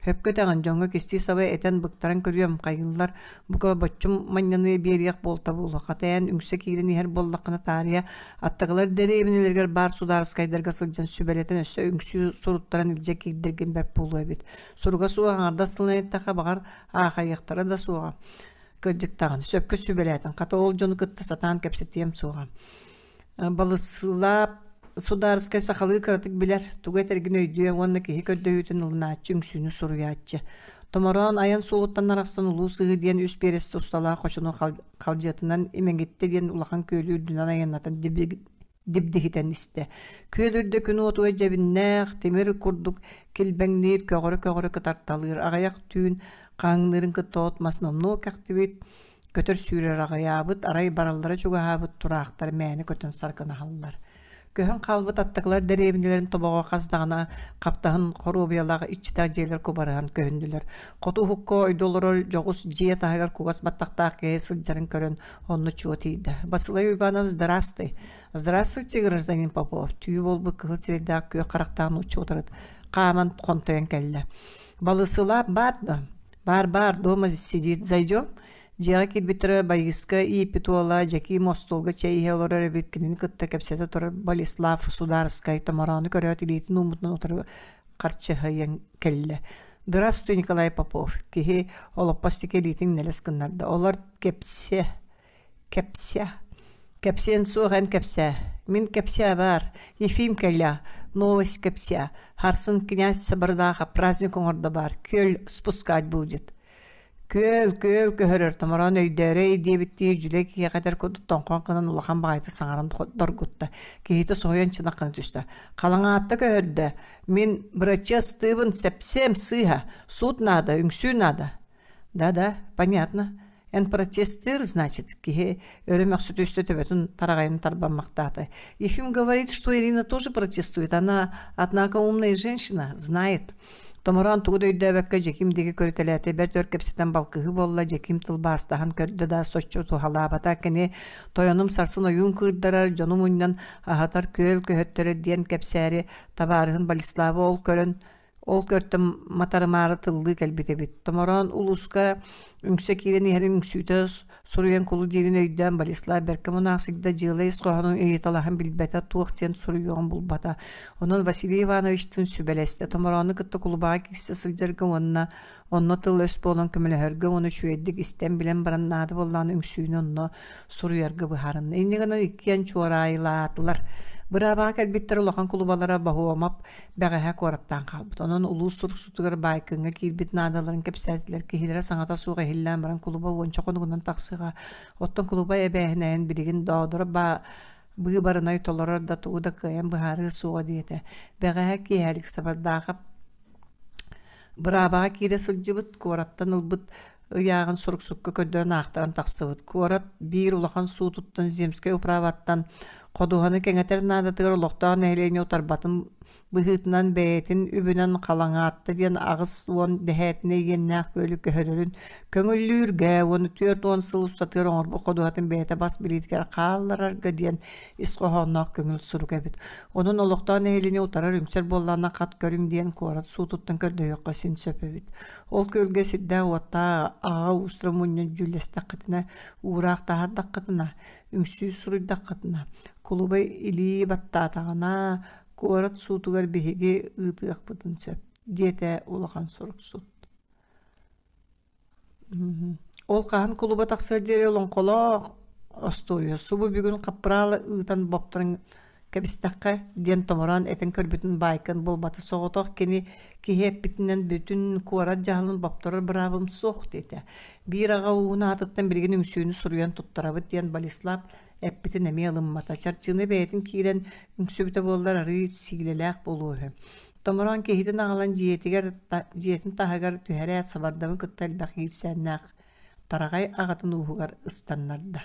Сөпкө этэҕин, дьоҥҥо кистии-саба этэн быктаран көрүөм, хайыыллар, бука боччум манньаны биэриэх буолта буолуо, хата эн үҥсэ киирэн иһэр буоллаххына таарыйа, аттыгылар дэриэбинэлэригэр баар судаарыскайдарга сылдьан сүбэлэтэн өссө үҥсүү суруттаран илдьэ киирдэргин бэрт буолуо эбит. Суруга суох аҥардас тылынан эттэххэ, баҕар, аахайыахтара да суоҕа. Кырдьык даҕаны, сөпкө сүбэлээтиҥ, хата ол дьону кытта сатаан кэпсэтиэм суоҕа. Балысылаап судаарыскай сахалыы кыратык билэр, тугу этэргин өйдүө уонна киһи көрдөһүүтүн ылынааччы, үҥсүүнү суруйааччы. Томороон айан суолуттан арахсан Улуу Сыһыы диэн үс биэрэстэ усталаах хочону халдьыатынан Имэҥиттэ диэн улахан күөлү үрдүнэн айаннатан дибдиһитэн истэ. Күөл үрдэ күн уотугар дьэбиннээх, тимир курдук килбэҥниир, көҕөрө-көҕөрө кытарталыыр. Аҕыйах түүн хаҥныырын кытта от-мас номнуо кэхтибит, Көтөр сүүрэр аҕыйаабыт, арай бараллара чугаһаабыт тураахтар мээнэ көтөн саргынаһаллар. Көһөн хаалбыт аттакылар дэриэбинэлэрин тобоҕо хас даҕаны хаптаһын хоруобуйалаах иччитэх дьиэлэр кубарыһан көһүннүлэр. Хоту уһукка ойдо олорор дьоҕус дьиэ таһыгар кугас баттахтаах киһи сылдьарын көрөн онно чуо тиийдэ. Басылай Уйбанов здравствуй. Здравствуйте, гражданин Попов. Түү буолбут кыһыл сирэйдээх күөх харахтаах нуучча утары хааман хонтойон кэллэ. Балысылаап баар да? Баар-баар, дома сидит, зайдем? Дьиэҕэ киирбиттэрэ Байыыска ииппит уола Дьэкиим остуолга чэй иһэ олорор эбит, кинини кытта кэпсэтэ турар Болеслав судаарыскай томороону көрөөт илиитин ууммутунан утары харчыһыйан кэллэ. «Здравствуй, Николай Попов!» Киһи олоппос диэки илиитин нэлэс гыннарда. Олор кэпсэ Кэпсэ. Кэпсиэн суох эн кэпсээ. Мин кэпсээ баар. Ефим кэллэ. Новость кэпсээ. Харсын князь Сабардаха праздник оҥордо баар. Күөл спускать будет. Күөл, күөл көһөрөр, томороон өйдөөрөй диэбиттии дьүлэй киһиэхэ этэр курдук тоҥхон гынан улахан баҕайытык саҥаран доргутта. Киһитэ соһуйан чынах гына түстэ. Халаҥаатта көһөрдө. Мин бырачыастыыбын сэпсиэм сыыһа. Суут наада, үҥсүү наада. Да-да, понятно. Эн протестыр, значит, киһи өрө мөхсө түстэ төбөтүн тараҕайын тарбаммахтаата. Ефим говорит, что Ирина тоже протестует. Она, однако, умная женщина, знает. Томороон тугу да өйдөөбөккө Дьэким диэки көрүтэлээтэ, бэрт өр кэпсэтэн балкыһыы буолла, Дьэким тылбаастаһан көрдө да, соччо туһалаабата. Кини тойонум сарсын ойуун кыырдарар, дьону мунньан аһатар күөл көһөттөрөр диэн кэпсээри табаарыһын Болеславы ол көрөн Ол көртөн матарымаары тыллыы кэлбит эбит. Томороон улууска үҥсэ киирэн иһэрин үҥсүүтэ суруйан кулу диирин өйдөөн Болеслав бэркэ мунаахсыйда дьыала ис хоһоонун ыйыталаһан билбэтэ, туох диэн суруйуоҕун булбата. Онон Василий Ивановичтыын сүбэлэстэ. Томороону кытта кулубаҕа киирсэ сылдьарга уонна онно тыл-өс буолан көмөлөһөргө уонна үчүгэйдик истэн-билэн баран наада буоллаҕына үҥсүүнү онно суруйарга быһаарынна. Инньэ гынан иккиэн чуораайылаатылар. Быраабаҕа кэлбиттэр улахан кулубалара Баһуомап бэҕэһээ куораттаан хаалбыт. Онон улуус суруксутугар Баайкыҥҥа киирбит наадаларын кэпсээтилэр. Киһилэрэ саҥата суох иһиллээн баран кулуба уонча хонугунан тахсыаҕа. Оттон кулуба эбээһинэһин билигин Доодоро быыбарынай толорор да тугу да кыайан быһаарыа суоҕа диэтэ. Бэҕэһээ киэһэлик Сабардаахап быраабаҕа киирэ сылдьыбыт, куораттан ылбыт ыйааҕын суруксукка көрдөөн аахтаран тахсыбыт. Куорат биир улахан суутуттан Земскэй управаттан ходуһаны кэҥэтэр наадатыгар олохтоох нэһилиэнньэ утарбатын быһыытынан бэйэтин үбүнэн Халаҥаатта диэн 80 дэһээтинэй иэннээх күөлү көһөрөрүн көҥүллүүргэ уонна 40 сыл устатыгар оҥорбут ходуһатын бэйэтэ бас билиитигэр хаалларарга диэн ис хоһоонноох көҥүл сурук эбит. Онон олохтоох нэһилиэнньэ утарар үҥсэр буоллаҕына хат көрүҥ диэн куорат суутуттан көрдөһүөххэ син сөп эбит. Ол күөлгэ сирдээх-уоттаах аҕа уустара мунньан дьүүллэстэххитинэ, уураах таһаардаххытына, үҥсүү суруйдаххытына, кулуба илии баттаатаҕына, куорат суутугар биһиги ыытыахпытын сөп, диэтэ улахан суруксут. Ол хаһан кулуба тахсыар диэри олоҥхолоох остуоруйа субу бүгүн хаппыраалы ыытан бопторон кэбистэххэ диэн томороон этэн көрбүтүн баайкын буолбата соҕотох кини киһи эппитинэн бүтүн куорат дьаһалын бопторор быраабым суох диэтэ. Биир аҕа ууһун аатыттан билигин үҥсүүнү суруйан туттарабыт диэн Болеслав эппитин эмиэ ылыммата. Чарчыны бэйэтин киирэн үҥсүбүтэ буоллар арыый сиилэлээх буолуо үһү. Томороон киһитин аҕалан дьиэтигэр дьиэтин таһыгар түһэрээт сабардамы кытта элбэх иирсээннээх тараҕай аҕатын ууһугар ыстаннарда.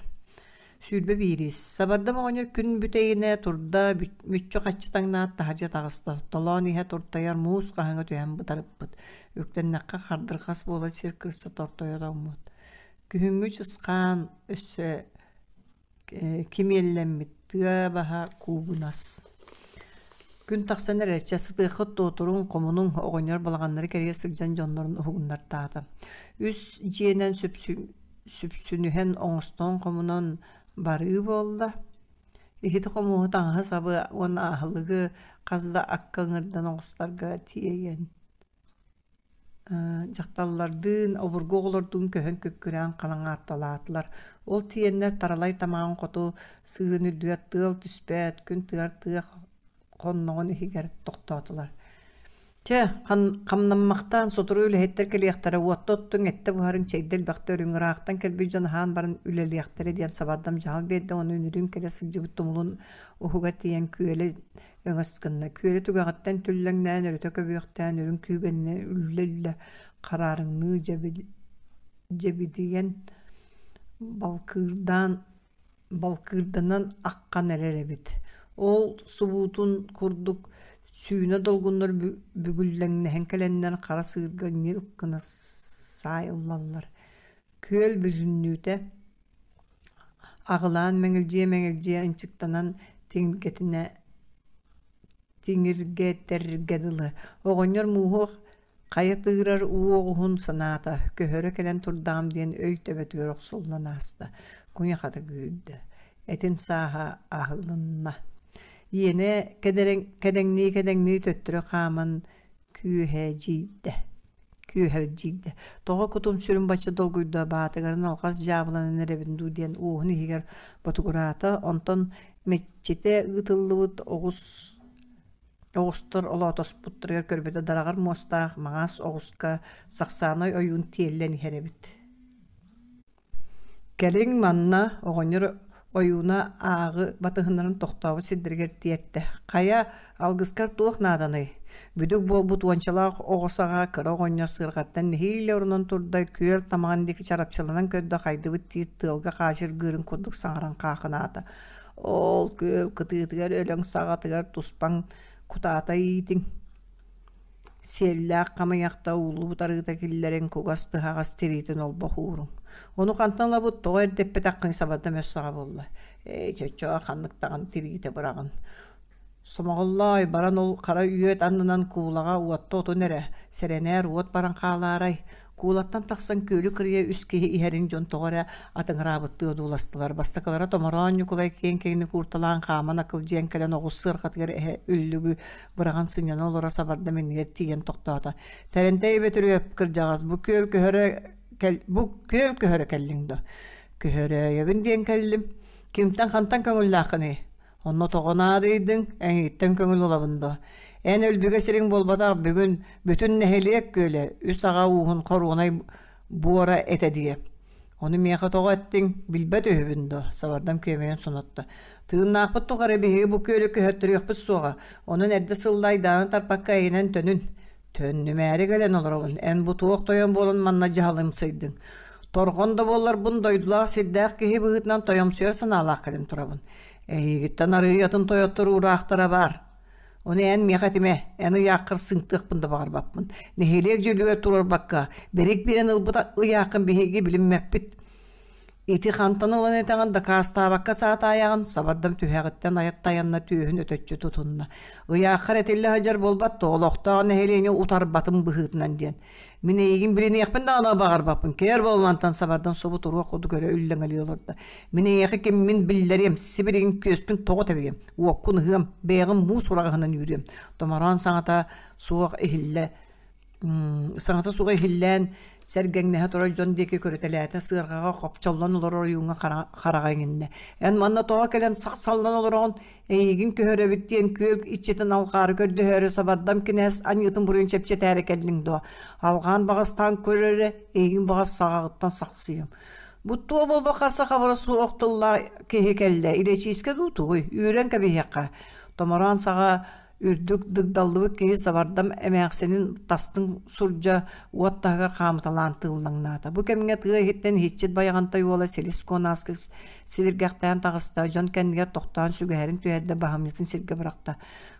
21-ис. Сабардам оҕонньор күн бүтэйинэ турда, мүччү-хаччы таҥнаат таһырдьа таҕыста. Толоон иһэ туртайар муус хаһыҥа түһэн бытарыппыт. Үктэннэххэ хардырҕас буола сир кырса тортойо тоҥмут. Күһүҥҥү чысхаан өссө кимиэллэммит тыа баһа куугунас. Күн тахсан эрэ, чэ сытыаххыт туотуруҥ, хомунуҥ, оҕонньор балаҕаннары кэрийэ сылдьан дьоннорун уһугуннартаата. Үс дьиэнэн сүпсүнүһэн оҥостон хомунан барыы буолла. Иһити-хомуоһу таҥаһы-сабы уонна аһылыгы хас да акка ыҥырдан оҕустарга тиэйэн Дьахталлардыын, обургу оҕолордуун көһөн күккүрээн халаҥаатталаатылар. Ол тиийэннэр Таралай тамаҕын хоту сыырын үрдүгэр тыал түспэт, күн тыгар тыа хонноҕун иһигэр тохтоотулар. Чэ, хамнаммахтаан сотору үлэһиттэр кэлиэхтэрэ, уотта оттуҥ, эттэ буһарыҥ, чэйдэ элбэхтэ өрүҥ, ыраахтан кэлбит дьон аһаан баран үлэлиэхтэрэ диэн сабардам дьаһал биэрдэ уонна үнүрүүн кэлэ сылдьыбыт тумулун уһугар тиийэн күөлэ өҥөс гынна, күөлэ түгэҕиттэн түллэҥнээн, өрүтэ көбүөхтээн, үрүҥ күүгэнинэн үллэ-үллэ хараарыҥныы дьэбидийэн балкыырдаан балкыырданан аххан эрэр эбит. Ол субуутун курдук сүүнэ долгуннар бүгүллэҥнэһэн кэлэннэр хара сыырга ньир гына саайыллаллар. Күөл бүтүннүүтэ аҕылаан мэҥилдьийэ-мэҥилдьийэ ынчыктанан тиҥиргэтинэ тиҥиргэтэргэ дылы. Оҕонньор мууһу хайа тыырар уу оҕуһун санаата көһөрө кэлэн турдаҕым диэн өй төбөтүгэр охсуллан ааста. Куйахата күүрдэ, этин сааһа аһылынна. Иэнэ кэдэҥнии-кэдэҥнии төттөрү хааман күөһэдьийдэ күөһэлдьийдэ. Тоҕо кутум-сүрүм бачча долгуйда, баатыгарын алҕас дьаабыланан эрэбин дуу диэн уоһун иһигэр ботугураата, онтон мэччитэ ыытыллыбыт оҕус Оҕустар олоотоспуттарыгар көрбүтэ дараҕар муостаах маҥаас оҕуска сахсаанай ойуун тиэллэн иһэр эбит. Кэлиҥ манна оҕонньор ойууна ааҕы батыһыннаран тохтообут сирдэригэр тиэртэ: «Хайа, алгыскар туох нааданый?» Бүдүк буолбут уончалаах оҕо саҕа кыра оҕонньор сыарҕаттан нэһиилэ оронон турда, күөл тамаҕын диэки чарапчыланан көрдө, хайдыбыт тиит тыалга хаачыргыырын курдук саҥаран хаахынаата: «Ол күөл кытыытыгар өлөҥ саҕатыгар туспаҥ кутаата иитиҥ Сиэллээх хамыйахта ууллубут арыыта киллэрэн кугас тыһаҕас тириитин олбох ууруҥ. Ону хантан ылабыт, тоҕо эрдэ эппэтэххиний сабардам өс саҕа буолла. Ээ, чочоо, ханнык даҕаны тириитэ быраҕын. Сомоҕоллоой, баран ол хара үөт аннынан куулаҕа уотта отун эрэ, сэрэнээр уот баран хаалаарай. Куулаттан тахсан күөлү кырыйа үс киһи иһэрин дьон тоҕо эрэ атыҥыраабыттыы одууластылар. Бастакылара Томороон Ньукулай киэҥ киэҥник уурталаан хааман акылдьыйан кэлэн оҕус сыарҕатыгар эһэ үллүгү быраҕан сынньана олоро сабардам иннигэр тиийэн тохтоото. Тэрэнтэй Бөтүрүөп кырдьаҕас бу күөл көһөрө кэл бу күөл көһөрө кэллиҥ дуо? Көһөрөөйөбүн диэн кэллим. Кимтэн хантан көҥүллааххыный? Онно тоҕо наадыйдыҥ, эйигиттэн көҥүл ылабын дуо? Эн өлбүгэ сириҥ буолбатах бүгүн бүтүн нэһилиэк күөлэ үс аҕа ууһун хоруонай буора этэ диэ. Ону миэхэ тоҕо эттиҥ, билбэт үһүбүн дуо? Сабардам күөмэйин сонотто. Тыыннаахпыт тухары биһиги бу күөлү көһөттөрүөхпүт суоҕа. Онон эрдэ сылла айдааны тарпакка эйинэн төнүн. Төннүмээри кэлэн олоробун, эн бу туох тойон буолан манна дьаһалымсыйдыҥ? Торҕон да буолларбын дойдулаах сирдээх киһи быһыытынан тойомсуйар санаалаах кэлэн турабын. Эйигиттэн арыый атын тойоттор уураахтара баар. Ону эн миэхэ этимэ, эн ыйааххар сыҥтыахпын да баҕарбаппын. Нэһилиэк дьүлүгэр туруорбакка, бэрик биэрэн ылбыт ыйааххын биһиги билиммэппит. Ити хантан ылан этэҕин дакаастаабакка саатаайаҕын, сабардам түһэҕиттэн айат-тайанна түөһүн өтөччү тутунна. Ыйааххар этиллэ сылдьар буолбат дуо, олохтоох нэһилиэнньэ утарбатын быһыытынан диэн. Мин эйигин билиниэхпин даҕаны баҕарбаппын, кээр буолмантан сабардам субу туруох курдук өрө үллэҥэлии олордо. Мин эйиэхэ киммин биллэриэм, сибилигин күөспүн тоҕо тэбиэм, уоккун ыһыам, бэйэҕин муус ураҕаһынан үүрүөм. Томороон саҥата суох иһиллэ Саҥата суох иһиллээн, сэргэҥнэһэ турар дьон диэки көрүтэлээтэ, сыарҕаҕа хопчоллон олорор ойууҥҥа хараҕа иҥиннэ: «Эн манна тоҕо кэлэн сахсаллан олороҕун? Эйигин көһөрөбүт диэн күөл иччитин алҕаары көрдөһөөрү сабардам кинээс аньыытын буруйун чэпчэтээри кэллиҥ дуо? Алҕаан баҕастаан көр эрэ, эйигин баҕас саҕаҕыттан сахсыйыам». Бу туох буолбакка сахабара суох тыллаах киһи кэллэ, илэчиискэ дуу тугуй, үүрэн кэбиһиэххэ. Томороон саҕа Үрдүк дыгдаллыбыт киһи сабардам эмээхсинин тастыҥ сурдьа уот таһыгар хаамыталаан тыыллаҥнаата. Бу кэмҥэ тыа иһиттэн иһиччит Байаҕантай уола Силис Куонааскы силиргэхтээн таҕыста, дьон кэннигэр тохтоон сүгэһэрин түһэрдэ, баһымньытын сиргэ бырахта.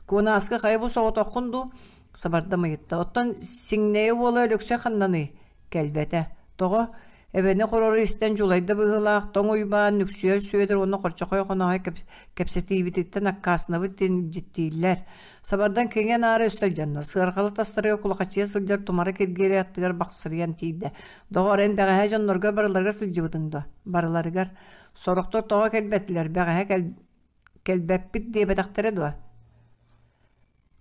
Куонааскы хайа бу соҕотоххун дуу? Сабардам ыйытта. Оттон Сиҥнэйэ уола Өлөксөй ханнаный? Кэлбэтэ. Тоҕо? Эбэни хорору истэн дьулайда быһыылаах, Тоҥ Уйбаан, Нүксүйэр Сүөдэр уонна Хорчохой Хонооһой кэпсэтиибититтэн аккаастанабыт диэн илдьиттииллэр. Сабардан киҥэ-наара өссө алдьанна, сыарҕалы тастарыгар кулахачыйа сылдьар тумара киргиэлэй аттыгар бахсырыйан тиийдэ. Доҕор, эн бэҕэһээ дьоннорго барыларыгар сылдьыбытыҥ дуо? Барыларыгар. Сорохтор тоҕо кэлбэтилэр, бэҕэһээ кэлбэппит диэбэтэхтэрэ дуо?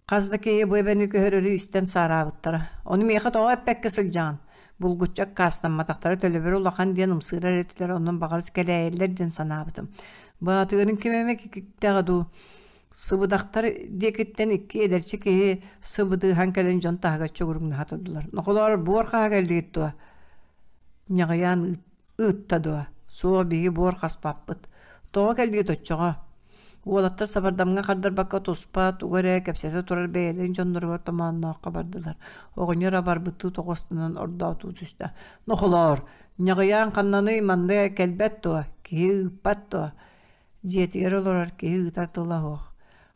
Хас да киһи бу эбэни көһөрөрү истэн саараабыттара. Ону миэхэ тоҕо эппэккэ сылдьаҕын? Булгуччу аккаастамматахтара төлөбүрэ улахан диэн ымсыырар этилэр, онон баҕар кэлээйэллэр диэн санаабытым. Баатыгарын ким эмэ киктэҕэ дуу? Сыбыдахтар диэкиттэн икки эдэрчи киһи сыбыдыһан кэлэн дьон таһыгар чугуруҥнаһа турдулар. Нохолоор, буор хаһа кэллигит дуо? Ньаҕыйаан Ыытта дуо? Суох, биһиги буор хаспаппыт. Тоҕо кэлбит оччоҕо? Уолаттар сабардамҥа хардарбакка туспа, тугу эрэ кэпсэтэ турар бэйэлэрин дьонноругар томооннооххо бардылар. Оҕонньор абарбыттыы тоҕустанан ордоотуу түстэ. Нохолоор, ньаҕыйаан ханнаный манна кэлбэт дуо? Киһи ыыппат дуо? Дьиэтигэр олорор киһи ыытар тыла суох.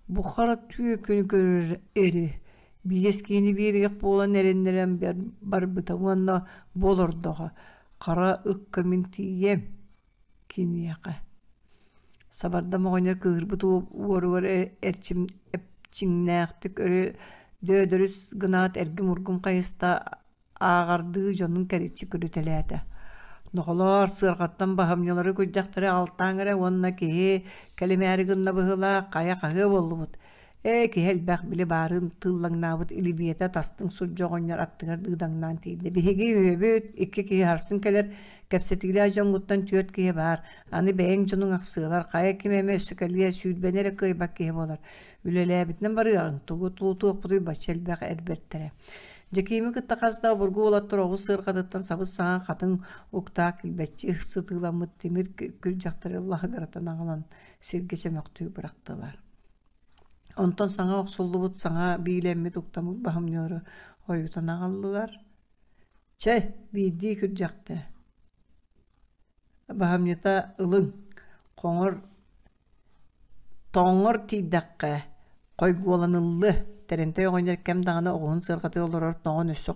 Бу хара түө күнү көрөр эри биэс киһини биэриэх буолан эрэннэрэн барбыта уонна бу олордоҕо хара ыкка мин тиийиэм киниэхэ Сабардам оҕонньор кыыһырбыт уоругар эрчим эпчиҥнээхтик өрө дөөдөрүс гынаат эргим-ургум хайыста ааҕардыы дьонун кэриччи көрүтэлээтэ. Нохолоор, сыарҕаттан баһымньылары күрдьэхтэрэ алтааҥ эрэ уонна киһи кэлимээри гынна быһыылаах, хайа хаһыа буоллубут. Ээ, киһи элбэх, били баарыын тыыллаҥнаабыт илибиэтэ тастыҥ сурдьу оҕонньор аттыгар дыыдаҥнаан тиийдэ. Биһиги үһүөбүт, икки киһи харсын кэлэр, кэпсэтиилээх дьоҥҥуттан түөрт киһи баар. Аны бэйэҥ дьонуҥ ахсыалар, хайа ким эмэ өссө кэлиэ, сүүрбэни эрэ кыайбат киһи буолар. Үлэлээбитинэн барыаҕыҥ, тугу тулутуохпутуй бачча элбэх эр бэртэрэ. Дьэкиими кытта хас да обургу уолаттар оҕус сыарҕатыттан сабыс-саҥа хатыҥ уктаах килбэччи сытыыламмыт тимир күрдьэхтэри лаһыгыратан аҕалан сиргэ чөмөхтүү бырахтылар. Онтон саҥа охсуллубут саҥа биилэммит уктаммыт баһымньылары ойутан аҕаллылар. Чэ, биирдии күрдьэхтэ. Баһымньыта ылыҥ, хоҥор Тоҥор тиийдэххэ, хойгуоланыллыа, Тэрэнтэй оҕонньор кэм даҕаны оҕуһун сыарҕатыгар олорор тоҥон өссө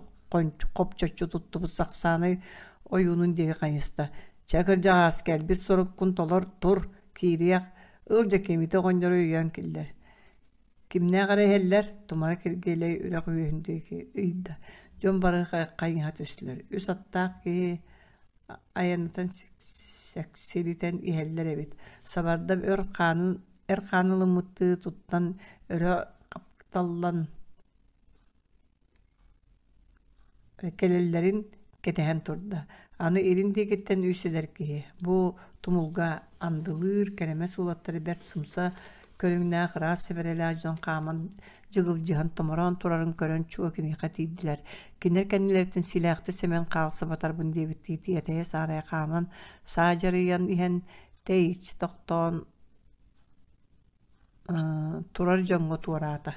хопчоччу туттубут сахсаанай ойуунун диэки хайыста: «Чэ, кырдьаҕаас, кэлбит соруккун толор, тур, киириэх, ыл Дьэкиимитэ оҕонньору өйөөн киллэр» Кимнээх эрэ иһэллэр, Тумара Киргиэлэй үрэх үөһүн диэки ыйда. Дьон бары хайыһа түстүлэр. Үс аттаах киһи айаннатан сэксиритэн иһэллэр эбит. Сабардам өр хаанын эр хаан ылыммыттыы туттан өрө хапталлан кэлэллэрин кэтэһэн турда. Аны илин диэкиттэн үс эдэр киһи бу тумулга андылыыр кэрэмэс уолаттары бэрт сымса көрүҥнээх ыраас сэбэрэлээх дьон хааман дьыгылдьыһан томороон турарын көрөн чуо киниэхэ тиийдилэр. Кинилэр кэннилэриттэн Силээхтэ Сэмэн хаалсыбатарбын диэбиттии тиэтэйэ-саарайа хааман саа дьарыйан иһэн тэйиччи тохтоон турар дьоҥҥо туораата.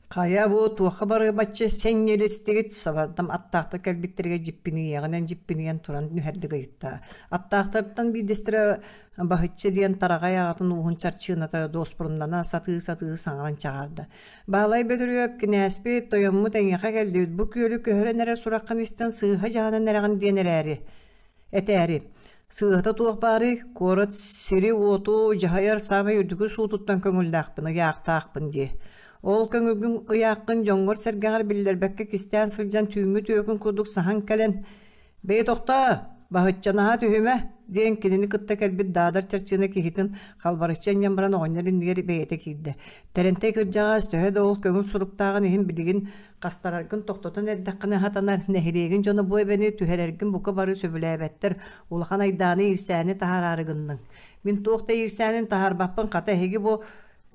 Хайа бу туохха барыбачча сэҥньэлистигит сабардам аттаахтар кэлбиттэригэр дьиппинийэҕинэн дьиппинийэн туран нүһэрдик ыйытта. Аттаахтартан биирдэстэрэ Баһычча диэн тараҕай аҕатын ууһун чарчыыната дуоспуруннана сатыы-сатыы саҥаран чаҕаарда. Баһылай Бөдүрүөп кинээспит, тойоммут эйиэхэ кэллибит, бу күөлү көһөрөн эрэ сураххын истэн сыыһа дьаһанан эрэҕин диэн эрээри этээри Сыыһата туох баарый, куорат сири-уоту дьаһайар саамай үрдүкү суутуттан көҥүллээхпин, ыйаахтаахпын дии. Ол көҥүлгүн ыйааххын дьоҥҥор-сэргэҕэр биллэрбэккэ кистээн сылдьан түүҥҥү түөкүн курдук саһан кэлэн «Бэйи тохтоо, баһыччанаһа түһүмэ» диэн кинини кытта кэлбит Даадар чарчыына киһитин халбарыччы анньан баран оҕонньор иннигэр бэйэтэ киирдэ. Тэрэнтэй кырдьаҕас төһө да ол көҥүл суруктааҕын иһин билигин Хастараргын тохтотон эрдэххинэ сатанар, нэһилиэгин дьоно бу эбэни түһэрэргин бука бары сөбүлээбэттэр, улахан айдааны иирсээни таһаараары гынныҥ. Мин туох да иирсээнин таһаарбаппын, хата эһиги бу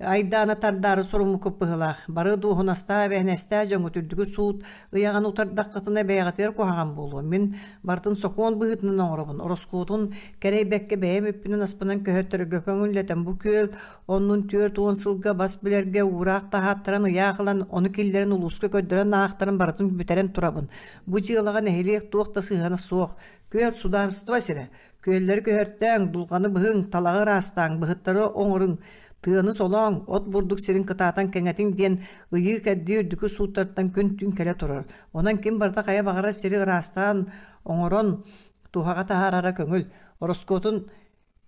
айдааны тардаары суруммуккут быһыылаах. Бары дуоһунастаах эбээһинэстээх дьоҥҥут үрдүкү суут ыйаҕын утардаххытына бэйэҕитигэр куһаҕан буолуо. Мин барытын сокуон быһыытынан оҥоробун. Ороскуотун кэрэйбэккэ бэйэм үппүнэн-аспынан көһөттөрөргө көҥүллэтэн бу күөл Оннун 40 сылга бас билэргэ уураах таһааттаран ыйаах ылан, ону киллэрэн улууска көрдөрөн аахтаран барытын бүтэрэн турабын. Бу дьыалаҕа нэһилиэк туох да сыһыана суох. Күөл судаарыстыба сирэ. Күөллэри көһөртөөҥ, дулҕаны быһыҥ, талаҕы ыраастааҥ, быһыттары оҥоруҥ, тыаны солооҥ, от бурдук сирин кытаатан кэҥэтиҥ диэн ыйыы-кэрдии үрдүкү сууттартан күн-түүн кэлэ турар. Онон ким барыта хайа баҕарар сири ыраастаан, оҥорон, туһаҕа таһаарара көҥүл. Ороскуотун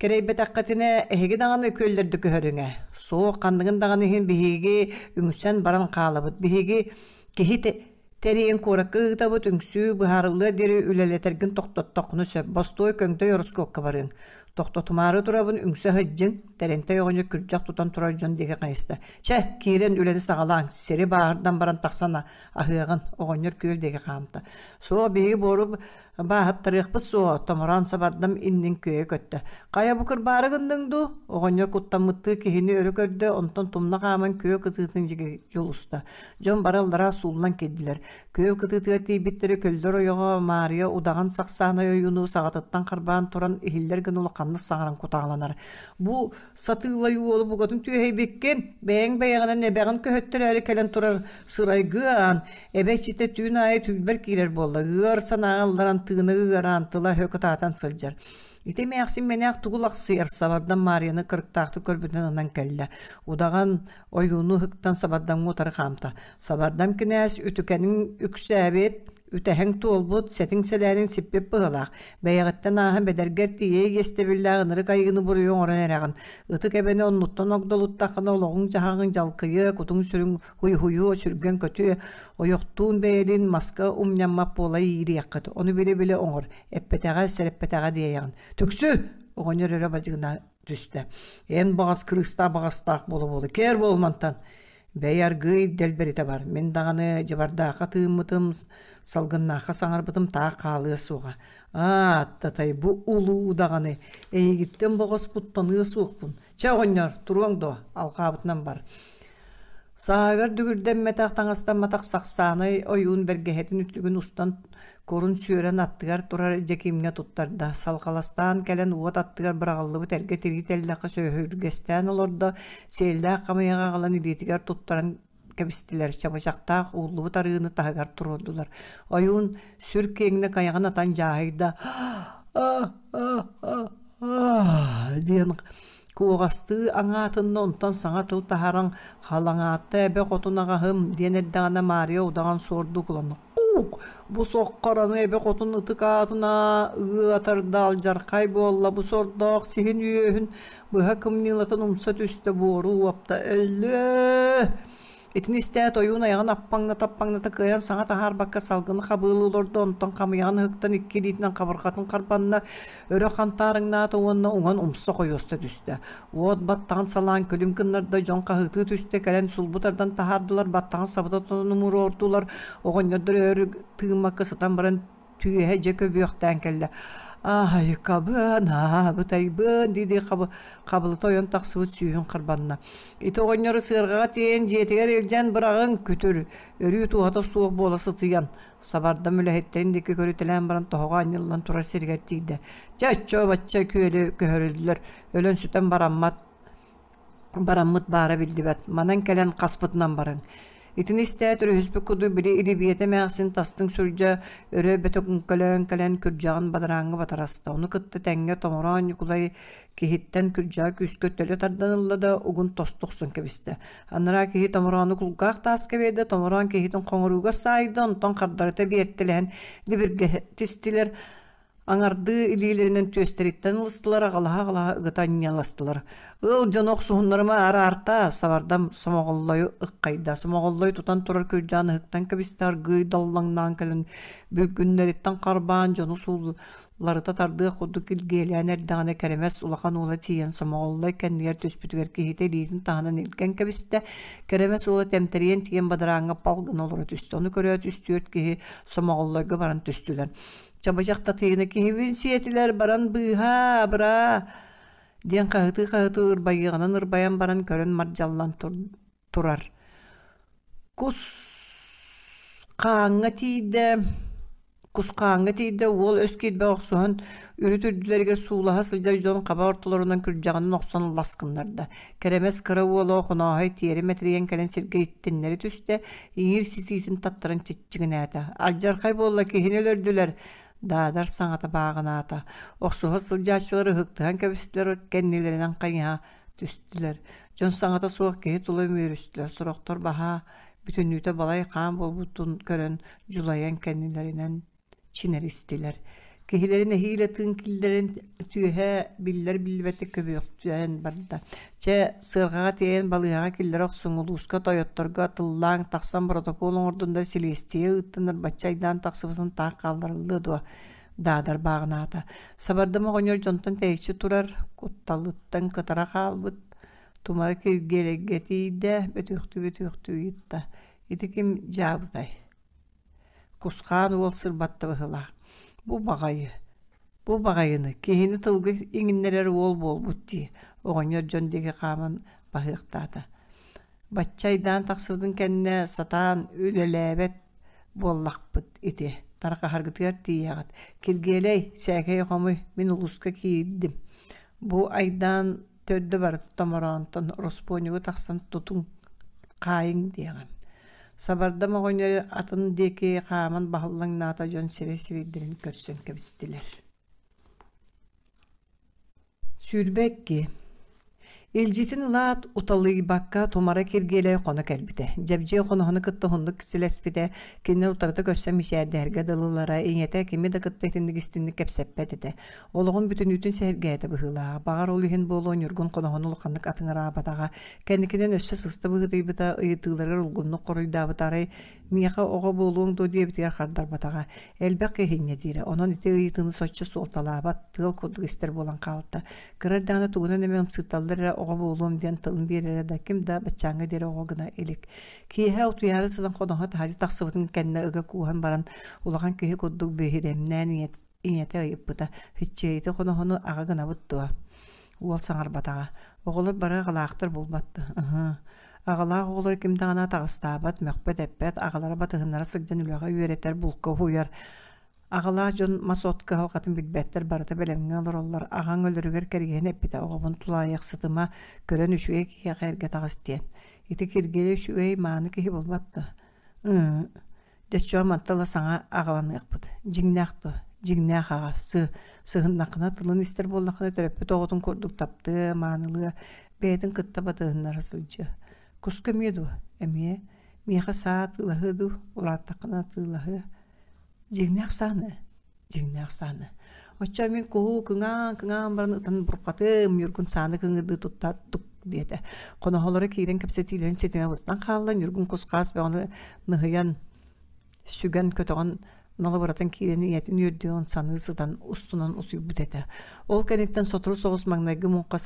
Кэрэйбэтэххитинэ, эһиги даҕаны күөллэрдэ көһөрүҥ ээ. Суох, ханныгын даҕаны иһин биһиги үҥсэн баран хаалабыт. Биһиги киһи тэрийэн куоракка ыытабыт, үҥсүү быһаарыллыар диэри үлэлэтэргин тохтоттоххуна сөп. Бостуой көҥдөй ороскуокка барыаҥ. Тохтотумаары турабын, үҥсэ сылдьыҥ, Тэрэнтэй оҕонньор күрдьэх тутан турар дьон диэки хайыста. Чэ, киирэн үлэни саҕалааҥ, сири бааһырдан баран тахсан аһыаҕын, оҕонньор күөл диэки хаамта. Суох, биһиги буору Бааһаттарыахпыт суоҕа, томороон сабардам иннин күөйэ көттө. Хайа бу кырбаары гынныҥ дуу? Оҕонньор куттаммыттыы киһини өрө көрдө, онтон тумна хааман күөл кытыытын дьулуста. Дьон бары аллараа сууллан киирдилэр. Күөл кытыытыгар тиийбиттэрэ көллөр ойоҕо Маарыйа удаҕан сахсаанай ойууну саҕатыттан харбаан туран иһиллэр гына улаханнык саҥаран кутааланар. Бу сатыылай уолу букатын түөһэйбиккин, бэйэҥ бэйэҕинэн эбэҕин көһөттөрөөрү кэлэн турар сырайгыан, Эбэ иччитэ түүн аайы түүлбэр киирэр буолла, ыар санааҕа ылларан тыына ыараан, тыла-өһө кытаатан сылдьар. Ити эмээхсин мэнээх тугу лахсыйар, сабардан Маарыйаны кырыктаахтык көрбүтүнэн ынан кэллэ. Удаҕан ойууну ыһыктан сабардамҥа утары хаамта. Сабардам кинээс үтүкэниҥ үксээбит, үтэһэҥ туолбут, сэтиҥ-сэлээниҥ сиппит быһыылаах. Бэйэҕиттэн ааһан бэдэргэр тиийэ иэстэбиллээх ынырык айыыны буруйу оҥорон эрэҕин. Ытык эбэни оннуттан огдолуттаххына олоҕуҥ-дьаһаҕыҥ дьалкыйыа, кутуҥ-сүрүҥ Уйуһуйуо, сүргэн көтүө, ойохтуун бэйэлин маска умньаммат буола иириэххит, ону билэ-билэ оҥор, эппэтэҕэ, сэрэппэтэҕэ диэйэҕин. Түксү! Оҕонньор өрө бадьыгына түстэ. Эн баҕас кырыыстаах баҕастаах буола-буола кээр буол мантан. Бэй аргыый дэлбэритэ бар. Мин даҕаны дьыбардаахха тыыммытым, салгыннаахха саҥарбытым таах хаалыа суоҕа. Аа, татай бу улуу даҕаны эйигиттэн боҕос куттаныа суохпун. Чэ оҕонньор, туруоҥ дуо, алҕаабытынан бар. Сааһыгар дүгүрдэммэтэх, таҥастамматах сахсаанай ойуун бэргэһэтин үтүлүгүн устан курун сүөрэн аттыгар турар Дьэкиимҥэ туттарда. Салҕаластаан кэлэн уот аттыгар быраҕыллыбыт эргэ тирии тэллэххэ сөһүргэстээн олордо, сиэллээх хамыйаҕы аҕалан илиитигэр туттаран кэбистилэр, чабычахтаах ууллубут арыыны таһыгар туруордулар. Ойуун сүр киэҥник айаҕын атан дьааһыйда диэн куоҕастыы аҥаатынна, онтон саҥа тыл таһааран «Халаҥаатта эбэ хотун аҕаһым» диэн эрдэҕинэ Маарыйа удаҕан суордуу куланна «Уук! Бу соххораны эбэ хотун ытык аатына ыатарда алдьархай буолла, бу сордоох сиһин үөһүн быһа кымньыылатын умса түстэ, буору уопта өллөө!» Итини истээт ойуун айаҕын аппаҥната-аппаҥната кыайан саҥа таһаарбакка салгыны хабыалыы олордо, онтон хамыйаҕын ыһыктан икки илиитинэн хабырҕатын харбанна, өрө хантаарыҥнаата уонна уҥан умса хойуоста түстэ. Уот баттаҕын салаан күлүм гыннарда, дьон хаһыытыы түстэ, кэлэн сулбу тардан таһаардылар, баттаҕын сабыта тутан умуруордулар, оҕонньордор өөр тыыммакка сытан баран түөһэ дьэ көбүөхтээн кэллэ. Аһайкабын, аабытайбын дии-дии хабылыта ойон тахсыбыт сүүһүн харбанна. Ити оҕонньору сыарҕаҕа тиэйэн дьиэтигэр илдьэн быраҕыҥ, күтүр, өрүү туһата суох буола сытыйан, сабардам үлэһиттэрин диэки көрүтэлээн баран тоһоҕо анньыллан турар сиригэр тиийдэ. Чэ, оччо-бачча күөлү көһөрүллэр, өлөн-сүтэн бараммат бараммыт баара биллибэт, манан кэлэн хаспытынан барыҥ. Итини истээт өрүһүспүт курдук били Илибиэтэ эмээхсин тастыҥ сүрдьэ өрө бөтөҥкөлөөн кэлэн күрдьэҕин бадарааҥҥа батараста. Ону кытта тэҥҥэ Томороон Ньукулай киһиттэн күрдьэҕэ күүскэ төлө тардан ылла да угун тосту охсон кэбистэ. Анараа киһи Томороону кулгаах тааска биэрдэ, Томороон киһитин хоҥорууга саайда, онтон хардарыта биэртэлэһэн либиргэ тистилэр. Аҥардыы илиилэринэн түөстэриттэн ылыстылар, аҕалаһа-аҕалаһа ыгыта анньыаластылар. Ыал дьоно охсуһуннарыма араарта, сабардам Сомоҕоллойу ыккайда. Сомоҕоллой тутан турар күрдьэҕин ыһыктан кэбистэ, аргыый даллаҥнаан кэлэн бүлгүннэриттэн харбаан дьону суулларыта тардыах курдук илгиэлээн эрдэҕинэ Кэрэмэс улахан уола тиийэн Сомоҕоллой кэннигэр түспүтүгэр киһитэ илиитин таһынан илгэн кэбистэ. Кэрэмэс уола тэмтэрийэн тиийэн бадарааҥҥа пал гына олоро түстэ. Ону көрөөт үс-түөрт киһи Сомоҕоллойго баран түстүлэр. Чабычах Татыйыны киһибин сиэтилэр, баран быыһаа, абыраа диэн хаһытыы-хаһытыы ырбайыаҕынан ырбайан баран көрөн мардьаллан турар. Кус хааҥҥа тиийдэ, кусхааҥҥа тиийдэ уол өс киирбэх охсуһан үрүт үрдүлэригэр суулаһа сылдьар дьон хаба ортолорунан күрдьэҕинэн охсон лас гыннарда. Кэрэмэс кыра уола Охонооһой тиэрэ мэтэрийэн кэлэн сиргэ иттиннэри түстэ, иҥиир ситиитин таттаран чиччигинээтэ. Алдьархай буолла, киһини өлөрдүлэр, Даадар саҥата бааҕынаата. Охсуһа сылдьааччылар ыһыктыһан кэбистилэр, кэннилэринэн хайыһа түстүлэр. Дьон саҥата суох киһи тула үмүөрүстүлэр, сорохтор баһаа бүтүннүүтэ балай хаан буолбутун көрөн дьулайан кэннилэринэн чинэристилэр. Киһилэрин нэһиилэ тыын киллэрэн түөһэ биллэр-биллибэттик көбүөхтээн барда. Чэ, сыарҕаҕа тиэйэн балыыһаҕа киллэрэ охсуҥ, улууска тойотторго тыллааҥ, тахсан боротокуол оҥордуннар, силиэстийэ ыыттыннар, бачча айдаан тахсыбытын таах хаалларыллыа дуо? Даадар бааҕынаата. Сабардам оҕонньор дьонтон тэйиччи турар, кутталыттан кытара хаалбыт, тумара киргиэлэйгэ тиийдэ, бөтүөхтүү-бөтүөхтүү ыйытта: «Ити ким дьаабытай?» Кусхаан уол сырбатта быһыылаах: «Бу баҕайы, бу баҕайыны, киһини тылга иҥиннэрэр уол буолбут дии» оҕонньор дьон диэки хааман баһыахтаата. Бачча айдаан тахсыбытын кэннэ сатаан үлэлээбэт буоллахпыт ити, тарҕаһаргытыгар тиийэҕит. Киргиэлэй, сээкэй хомуй, мин улууска киирдим. Бу айдаан төрдө барыта томороонтон ороспуонньугу тахсан тутуҥ, хаайыҥ диэҕим. Сабардам оҕонньор атын диэки хааман баһыллаҥнаата дьон сирэй-сирэйдэрин көрсөн кэбистилэр. 22. Илдьитин ылаат, уталыйбакка тумара Киргиэлэй хоно кэлбитэ. Дьэбдьиэ хоноһону кытта уһуннук силэспитэ, кинилэр утарыта көрсөн мичээрдэһэргэ дылылара, ийэтэ кими да кытта итинник истинник кэпсэппэт этэ. Олоҕун бүтүннүүтүн сэһэргээтэ быһыылааҕа. Баҕар, ол иһин буолуо Ньургун хоноһону улаханнык атыҥыраабатаҕа. Кэнникинэн өссө сыста быһыытыйбыта, ыйытыыларыгар улгумнук хоруйдаабыта арай «Миэхэ оҕо буолуоҥ дуо?» диэбитигэр хардарбатаҕа. Элбэх киһи инньэ диирэ, онон ити ыйытыыны соччо суолталаабат, тыал курдук истэр буолан хаалта. Кыра эрдэҕинэ тугунан эмэ ымсыырталлар эрэ оҕо буолуом диэн тылын биэрэрэ да, ким да баччааҥҥа диэри оҕо гына илик. Киэһэ утуйаары сытан хоноһо таһырдьа тахсыбытын кэннэ ыга кууһан баран, улахан киһи курдук биһирэмнээн ийэтэ ыйыппыта: «Һиччиэйити хоноһону аҕа гынабыт дуо?» Уол саҥарбатаҕа. Оҕолор бары аҕалаахтар буолбат да ыһыы. Аҕалаах оҕолор ким даҕаны атаҕастаабат, мөхпөт-эппэт, аҕалара батыһыннара сылдьан үлэҕэ үөрэтэр, булка уһуйар. Аҕалаах дьон мас-от кыһалҕатын билбэттэр, барыта бэлэмҥэ олороллор. Аҕаҥ өлөрүгэр кэргэнин эппитэ, оҕобун тулаайахсытыма, көрөн үчүгэй киһиэхэ эргэ таҕыс диэн. Ити Киргиэлэй үчүгэй, мааны киһи буолбат дуо? Ыы, дьэ чуо мантан ыла саҥа аҕаланыахпыт. Дьиҥнээх дуо? Дьиҥнээх аҕа, сыһыннаххына тылын истэр буоллаххына төрөппүт оҕотун курдук таптыа, маанылыа, бэйэтин кытта батыһыннара сылдьыа. Куска эмиэ дуо? Эмиэ. Миэхэ саа атыылаһыа дуу, улааттаххына атыылаһыа. Дьиҥнээх сааны? Дьиҥнээх сааны. Оччо мин куһу кыҥаан-кыҥаан баран ытан бурҕатым, Ньургун сааны кыҥырдыы туттаат тук диэтэ. Хоноһолоро киирэн кэпсэтиилэрин ситимэ быстан хаалла, Ньургун кус-хаас бөҕөнү ныһыйан, сүгэн көтөҕөн налыбыратан киирэн ийэтин үөрдүөҕүн саныы сытан устунан утуйбут этэ. Ол кэнниттэн сотору соҕус маҥнайгы муҥха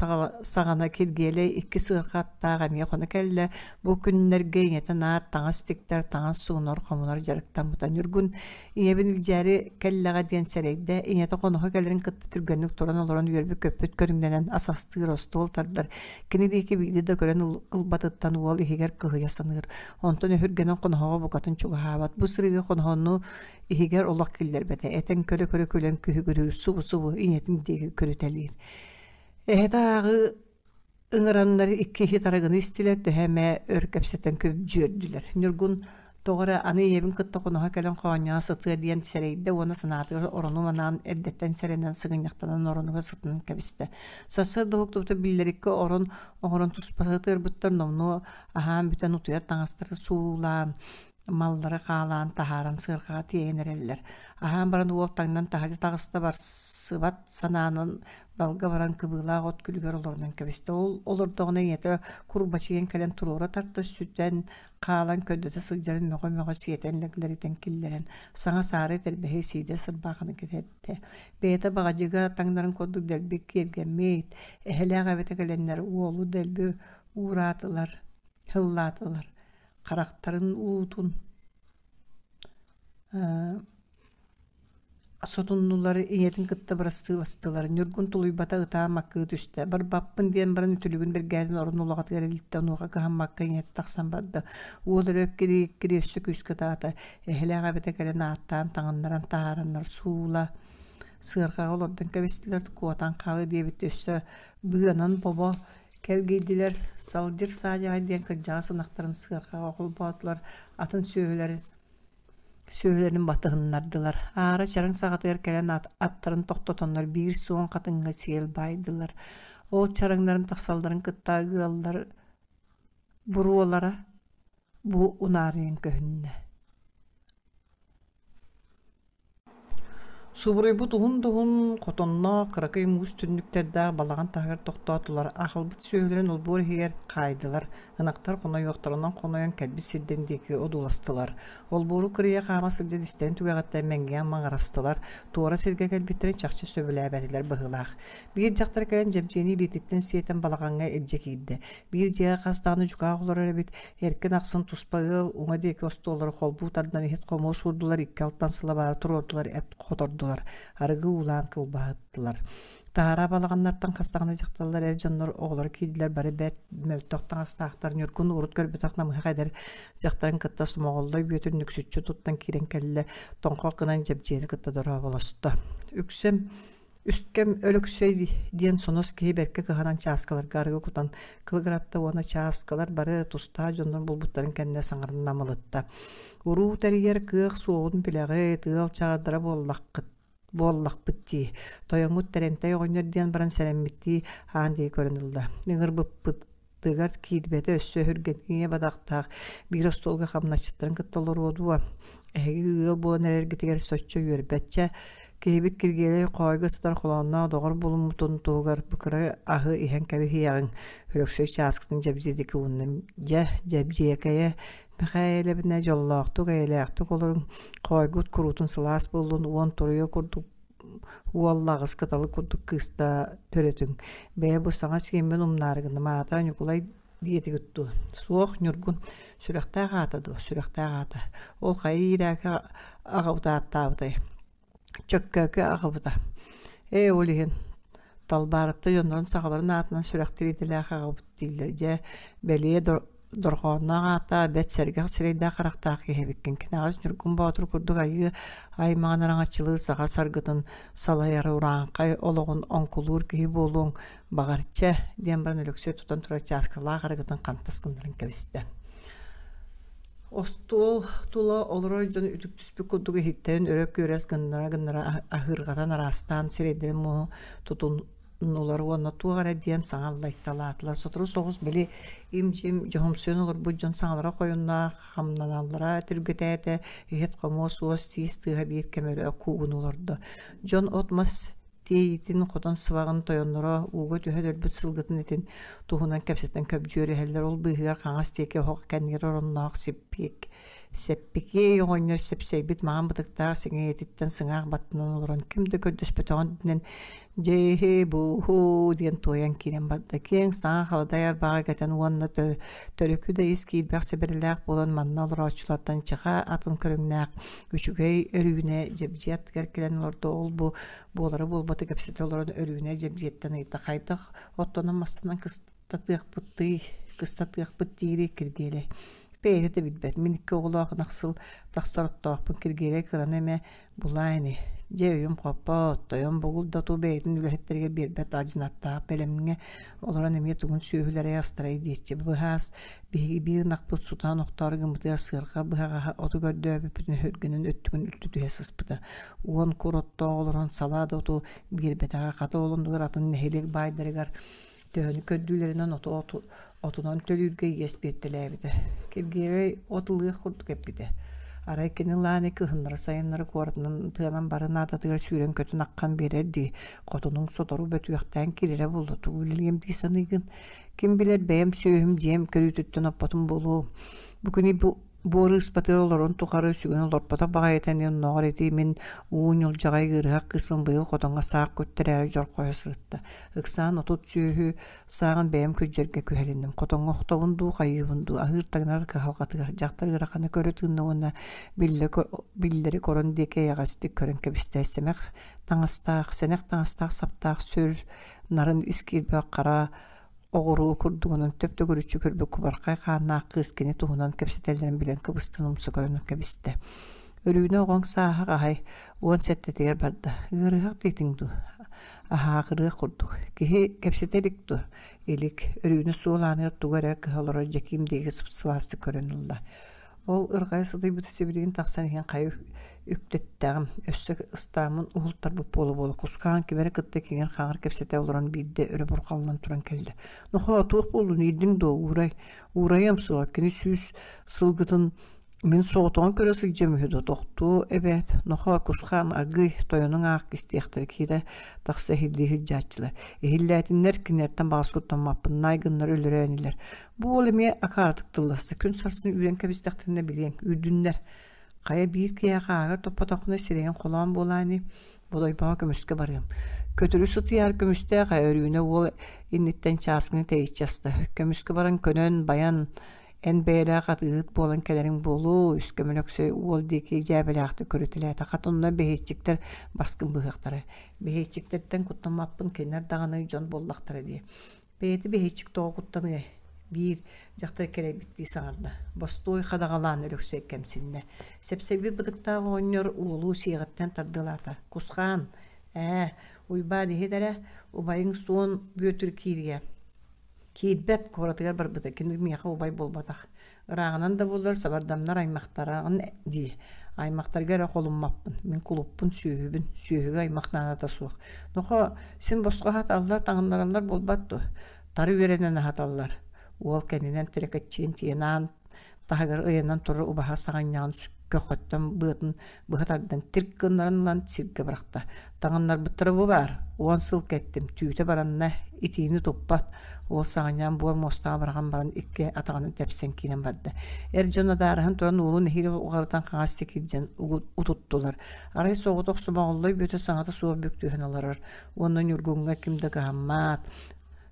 саҕана Киргиэлэй икки сыарҕа аттаах эмиэ хоно кэллэ. Бу күннэргэ ийэтэ наар таҥас тиктэр, таҥас суунар, хомунар дьарыктаммыта. Ньургун ийэбин илдьээри кэллэҕэ диэн сэрэйдэ. Ийэтэ хоноһо кэлэрин кытта түргэнник туран олорон үөрбүт-көппүт көрүҥнэнэн ас астыыр, остуол тардар. Кини диэки биирдэ да көрөн ылбатыттан уол иһигэр кыһыйа саныыр. Онтон өһүргэнэн хоноһоҕо букатын чугаһаабат. Бу сырыыга хоноһону иһигэр олох киллэрбэтэ. Этэн көрө-көрө күлэн күһүгүрүүр, субу-субу ийэтин диэки көрүтэлиир. Эһэтэ ааҕы ыҥыраннар икки иһит арыгыны истилэр, төһө эмэ өр кэпсэтэн күбдьүөрдүлэр. Ньургун тоҕо эрэ аны ийэбин кытта хоноһо кэлэн хоонньоһо сытыа диэн сэрэйдэ уонна санаатыгар орону манаан эрдэттэн сэрэнэн сыгынньахтанан оронугар сытынан кэбистэ. Сарсыарда уһуктубута биллэриккэ орон оҥорон туспа сытыарбыттар номнуо аһаан бүтэн утуйар таҥастары суулаан маллары хаалаан таһааран сыарҕаҕа тиэйэн эрэллэр. Аһаан баран уол таҥнан таһырдьа таҕыста барсыбат санаанан далга баран кыбыылаах от күлүгэр олорунан кэбистэ. Ол олордоҕуна ийэтэ курбачыйан кэлэн туруора тарта сүтэн хаалан көрдөтө сылдьарын мөҕө-мөҕө сиэтэн лэглэритэн киллэрэн саҥа саары тэрбэһи сиидэ сырбааханы кэтэртэ. Бэйэтэ баҕадьыга таҥнарын курдук дэлби киэргэммит, эһэлээх эбэтэ кэлэннэр уолу дэлби уураатылар, һыллаатылар харахтарын уутун сотуннулар ийэтин кытта бырастыыластылар Ньургун тулуйбата ытаан маккыы түстэ барбаппын диэн баран үтүлүгүн бэргээтин орон улаҕатыгар илтэ онуоха кыһаммакка ийэтэ тахсан барда уол өрө эккирии өссө күүскэ ытаата эһэлээх эбэтэ кэлэн ааттаан таҥыннаран таһаараннар суула сыарҕаҕа олордон кэбистилэр куотан хаалыы диэбит өссө быанан бобо Кэлгийдилэр, Салдьыр Саадьаҕай диэн кырдьаҕас ынахтарын сыарҕаҕа холбоотулар, атын сүөһүлэрин сүөһүлэрин батыһыннардылар. Аара чараҥ саҕатыгар кэлэн аттарын тохтотоннор биир суон хатыҥҥа сиэл баайдылар. Ол чараҥнарын тахсалларын кытта ыаллар буруолара бу унаарыйан көһүннэ. Субуруйбут уһун да уһун хотонноох кыракый муус түннүктэрдээх балаҕан таһыгар тохтоотулар, аҕалбыт сүөһүлэрин олбуор иһигэр хаайдылар, ынахтар хонойуохтарынан хонойон кэлбит сирдэрин диэки одууластылар. Олбуору кырыйа хаама сылдьан истэрин түгэҕиттэн мэҥҥээн маҥырастылар, туора сиргэ кэлбиттэрин чахчы сөбүлээбэтилэр быһыылаах. Биир дьахтар кэлэн Дьэбдьиэни илиититтэн сиэтэн балаҕаҥҥа илдьэ киирдэ. Биир дьиэҕэ хас даҕаны дьукаах олорор эбит, Эркин ахсын туспа ыал уҥа диэки остуоллары холбуу тардан иһит-хомуос уурдулар, икки алтан сылабаары туруордулар, эт хотордулар, арыгы уулаан кылбаһыттылар. Таһараа балаҕаннартан хас даҕаны дьахталлар, эр дьоннор, оҕолор киирдилэр, бары бэрт мөлтөх таҥастаахтар. Ньургун урут көрбөтөх намыһах эдэр дьахтарын кытта Сомоҕоллой Бүөтүр нүксүччү туттан киирэн кэллэ, тоҥхох гынан Дьэбдьиэни кытта дорооболосто. Үксэм Үскэм Өлөксөй диэн сонос киһи бэркэ кыһанан чааскаларга арыгы кутан кылыгыратта уонна чааскалар бары тустаах дьоннор булбуттарын кэннэ саҥаран намылытта. Уруу тэрийэр кыах суоҕун билэҕит, ыал чаҕардара буоллаххыт. буоллахпыт дии. Тойоҥҥут Тэрэнтэй оҕонньор диэн баран сэрэммиттии аан диэки көрөн ылла. Ыҥырбыппытыгар киирбэтэ өссө өһүргэниэ бадахтаах биир остуолга хамначчыттарын кытта олоруо дуо? Эһиги ыал буолан эрэргитигэр соччо үөрбэччэ киһибит Киргиэлэй хоойго сытар холоонноох доҕор булуммутун туһугар бу кыра аһы иһэн кэбиһиэҕиҥ. Өлөксөй чааскытын дьэбдьиэдики уунна. Дьэ, дьэбдьиэкэйэ Мэхээлэбинэ дьоллоохтук, эйэлээхтик олоруҥ, хоойгут куруутун сылаас буоллун, уон туруйа курдук уолла аҕыс кыталык курдук кыыста төрөтүҥ. Бэйэ бу саҥа сиэммин умнаары гынным, аата Ньукулай диэтигит дуо? Суох, Ньургун. Сүрэхтээх аата дуо? Сүрэхтээх аата. Ол хайа иирээки аҕабыт ааттаабытай? Чөккөөкү аҕабыта. Ээ, ол иһин Талбаарытта дьоннорун сахаларын аатынан сүрэхтиир идэлээх аҕабыт дииллэр. Дьэ, бэлиэ дорҕоонноох ааттаах, бэрт сэргэх сирэйдээх-харахтаах киһи эбиккин. Кэнэҕэс Ньургун Боотур курдук айыы аймаҕын араҥаччылыыр саха саргытын салайар урааҥхай олоҕун оҥкулуур киһи буолуоҥ баҕар, чэ, диэн баран Өлөксөй тутан турар чааскалаах арыгытын хантас гыннаран кэбистэ. Остуол тула олорор дьон үтүктүспүт курдук иһиттэрин өрө күөрэс гыннара-гыннара аһыырҕатан араастаан сирэйдэрин муоһу тутуннулар уонна туох эрэ диэн саҥа аллайталаатылар. Сотору соҕус били им-дьим дьоһумсуйан олорбут дьон саҥалара хойуннаах хамнаналлара түргэтээтэ, иһит-хомуос уос-тиис тыаһа биир кэм өрө куугун олордо. Дьон от-мас тиэйиитин хотон сыбаҕын тойонноро ууга түһэн өлбүт сылгытын этин туһунан кэпсэтэн көбдьүөрүһэллэр ол быыһыгар хаҥас диэки оһох кэннигэр оронноох сиппиик сэппикиэй оҕонньор сэпсэйбит маҥан бытыктаах сэҥийэтиттэн сыҥаах баттанан олорон ким да көрдөспөтөҕүн үрдүнэн дьиэһи буһу диэн туойан киирэн барда киэҥ саҥа халадай арбаҕа кэтэн уонна төрүкү да ис киирбэх сэбэрэлээх буолан манна олорооччулартан чыха атын көрүҥнээх үчүгэй Өрүүнэ дьэбдьиэ аттыгар кэлэн олордо ол-бу буолара-буолбаты кэпсэтэ олорон Өрүүнэ дьэбдьиэттэн ыйытта хайдах оттонон-мастанан кыстатыахпытый кыстатыахпыт диири Киргиэлэй бэйэтэ да билбэт мин икки оҕолоох ынах сыл тахсар оттоохпун Киргиэлэй кыраны эмэ булаа ини дьэ өйүм хоппот тойон бугул да ту бэйэтин үлэһиттэригэр биэрбэт адьынаттаах бэлэмҥэ олорон эмиэ тугун сүөһүлэрэй астарай диэччи быһаас Биһиги биир ынахпыт сутаан охтоору гыммытыгар сыарҕа быһаҕаһа оту көрдөөбүппүтүн өһүргэнэн өттүгүн үлтү түһэ сыспыта. Уон кур оттоох олорон салаа да оту биэрбэтэҕэ, хата ол оннугар атын нэһилиэк баайдарыгар төһөнү көрдүүлэринэн оту оту отунан төлүүргэ иэс биэртэлээбитэ. Киргиэлэй от ылыах курдук эппитэ. Арай кини ылааны кыһыннары-сайыннары куоратынан тыанан бары наадатыгар сүүрэн-көтөн аххан биэрэр дии. Хотунуҥ сотору бөтүөхтээн киирэрэ буолла тугу үлэлиэм дии саныыгын? Ким билэр бэйэм сүөһүм дьиэм көрүүтүттэн оппотум буолуо. Бу күнү бу буор ыыспатыгар олорон тухары сүгүн олорпотох баҕайыта ини оннооҕор ити мин уу ньулдьаҕай ыарыһах кыыспын быйыл хотоҥҥо саах күттэрээри дьорхойо сырытта. Ыксаан 30 сүөһү сааҕын бэйэм күрдьэргэ күһэлинним. Хотоҥҥо охтобун дуу, хайыыбын дуу, аһыыр-таҥнар кыһалҕатыгар дьахтар ыараханы көрө тыынна уонна биллэ биллэри корон диэки эйэҕэстик көрөн кэбистэ. Сэмэх таҥастаах, сэнэх таҥастаах саптаах сүр нарын ис киирбэх хара оҕуруо курдугунан төп-төгүрүччү көрбүт кубархай хааннаах кыыс кини туһунан кэпсэтэллэрин билэн кыбыстан умса көрөн кэбистэ. Өрүүнэ оҕоҥ сааһа хаһай, 17-тигэр барда. Ыарыһах диэтиҥ дуу? Аһааҕырыах курдук. Киһи кэпсэтэ илик дуо? Илик. Өрүүнэ суол ааныгар тугу эрэ кыһа олорор Дьэкиим диэки сып-сылаастык көрөн ылла. Ол ырҕайа сытыйбыта сибилигин тахсан иһэн хайа үктэттэҕим, өссө ыстааммын уһултарбыт буола-буола кускаан ким эрэ кытта киҥир-хаҥыр кэпсэтэ олорон биирдэ өрө бурҕаллан туран кэллэ. Нохоо, туох буоллун, иирдиҥ дуо, уурай? Уурайыам суоҕа, кини сүүс сылгытын мин соҕотоҕун көрө сылдьыам үһү дуо, тохтуо эбээт. Нохоо, кусхаан аргыый, тойонуҥ аах кистиэхтэрэ киирэ тахса иһиллии сылдьааччылар. Иһиллээтиннэр, кинилэртэн баҕас куттаммаппын, наай гыннар өлөрөө инилэр. Бу уол эмиэ акаарытык тылласта, күн сарсын үүрэн кэбистэхтэринэ билиэҥ, үүрдүннэр. Хайа биир киһиэхэ ааҕар топпотоххуна сирэйин холоон буолаа ини, Бодойбоҕо көмүскэ барыам. Көтөрү сытыйаар көмүстээх ээ, Өрүүнэ уол инниттэн чааскыны тэйиччи аста. Көмүскэ баран көнөн, байан, эн бэйэлээх атыыһыт буолан кэлэриҥ буолуо, үс көмөлөксөй уол диэки дьээбэлээхтик көрүтэлээтэ. Хата онно бэһиэччиктэр баскын быһыахтара. Бэһиэччиктэртэн куттаммаппын, кинилэр даҕаны дьон буоллахтара дии. Бэйэтэ бэһиэччик тоҕо куттаныай? Биир дьахтар кэлэйбиттии саҥарда. Бостуой хадаҕалаан Өлөксөй кэмсиннэ. Сэпсэйбит бытыктаах оҕонньор уолу сиэҕиттэн тардыалаата. Кусхаан, ээ, Уйбаан иһит эрэ, убайыҥ суон Бүөтүр киириэ. Киирбэт куоратыгар барбыта, кини миэхэ убай буолбатах. Ырааҕынан да буоллар сабардамнар аймахтараҕын дии. Аймахтарга эрэ холуммаппын, мин кулуппун, сүөһүбүн, сүөһүгэ аймах наадата суох. Нохо, син босхо аһаталлар, таҥыннараллар буолбат дуо? Тары үөрэнэн аһаталлар. Уол кэннинэн тирэкэччийэн тиийэн аан таһыгар ыйанан турар убаһа саҕынньаҕын көхөттөн быатын быһа тардан тирк гыннаран ылан сиргэ бырахта. Таҥыннарбыттара бу баар, 10 сыл кэттим, түүтэ баранна, итиини туппат. Уол саҕынньаҕын буор муостаҕа быраҕан баран икки атаҕынан тэпсэн киирэн барда. Эр дьон адаарыһан туран уолун нэһиилэ уҕарытан хаҥас кирдьэн утуттулар. Арай соҕотох Сомоҕоллой бүөтэ саҥата суох бүк түһэн олорор. Уонна Ньургуҥҥа ким да кыһаммат.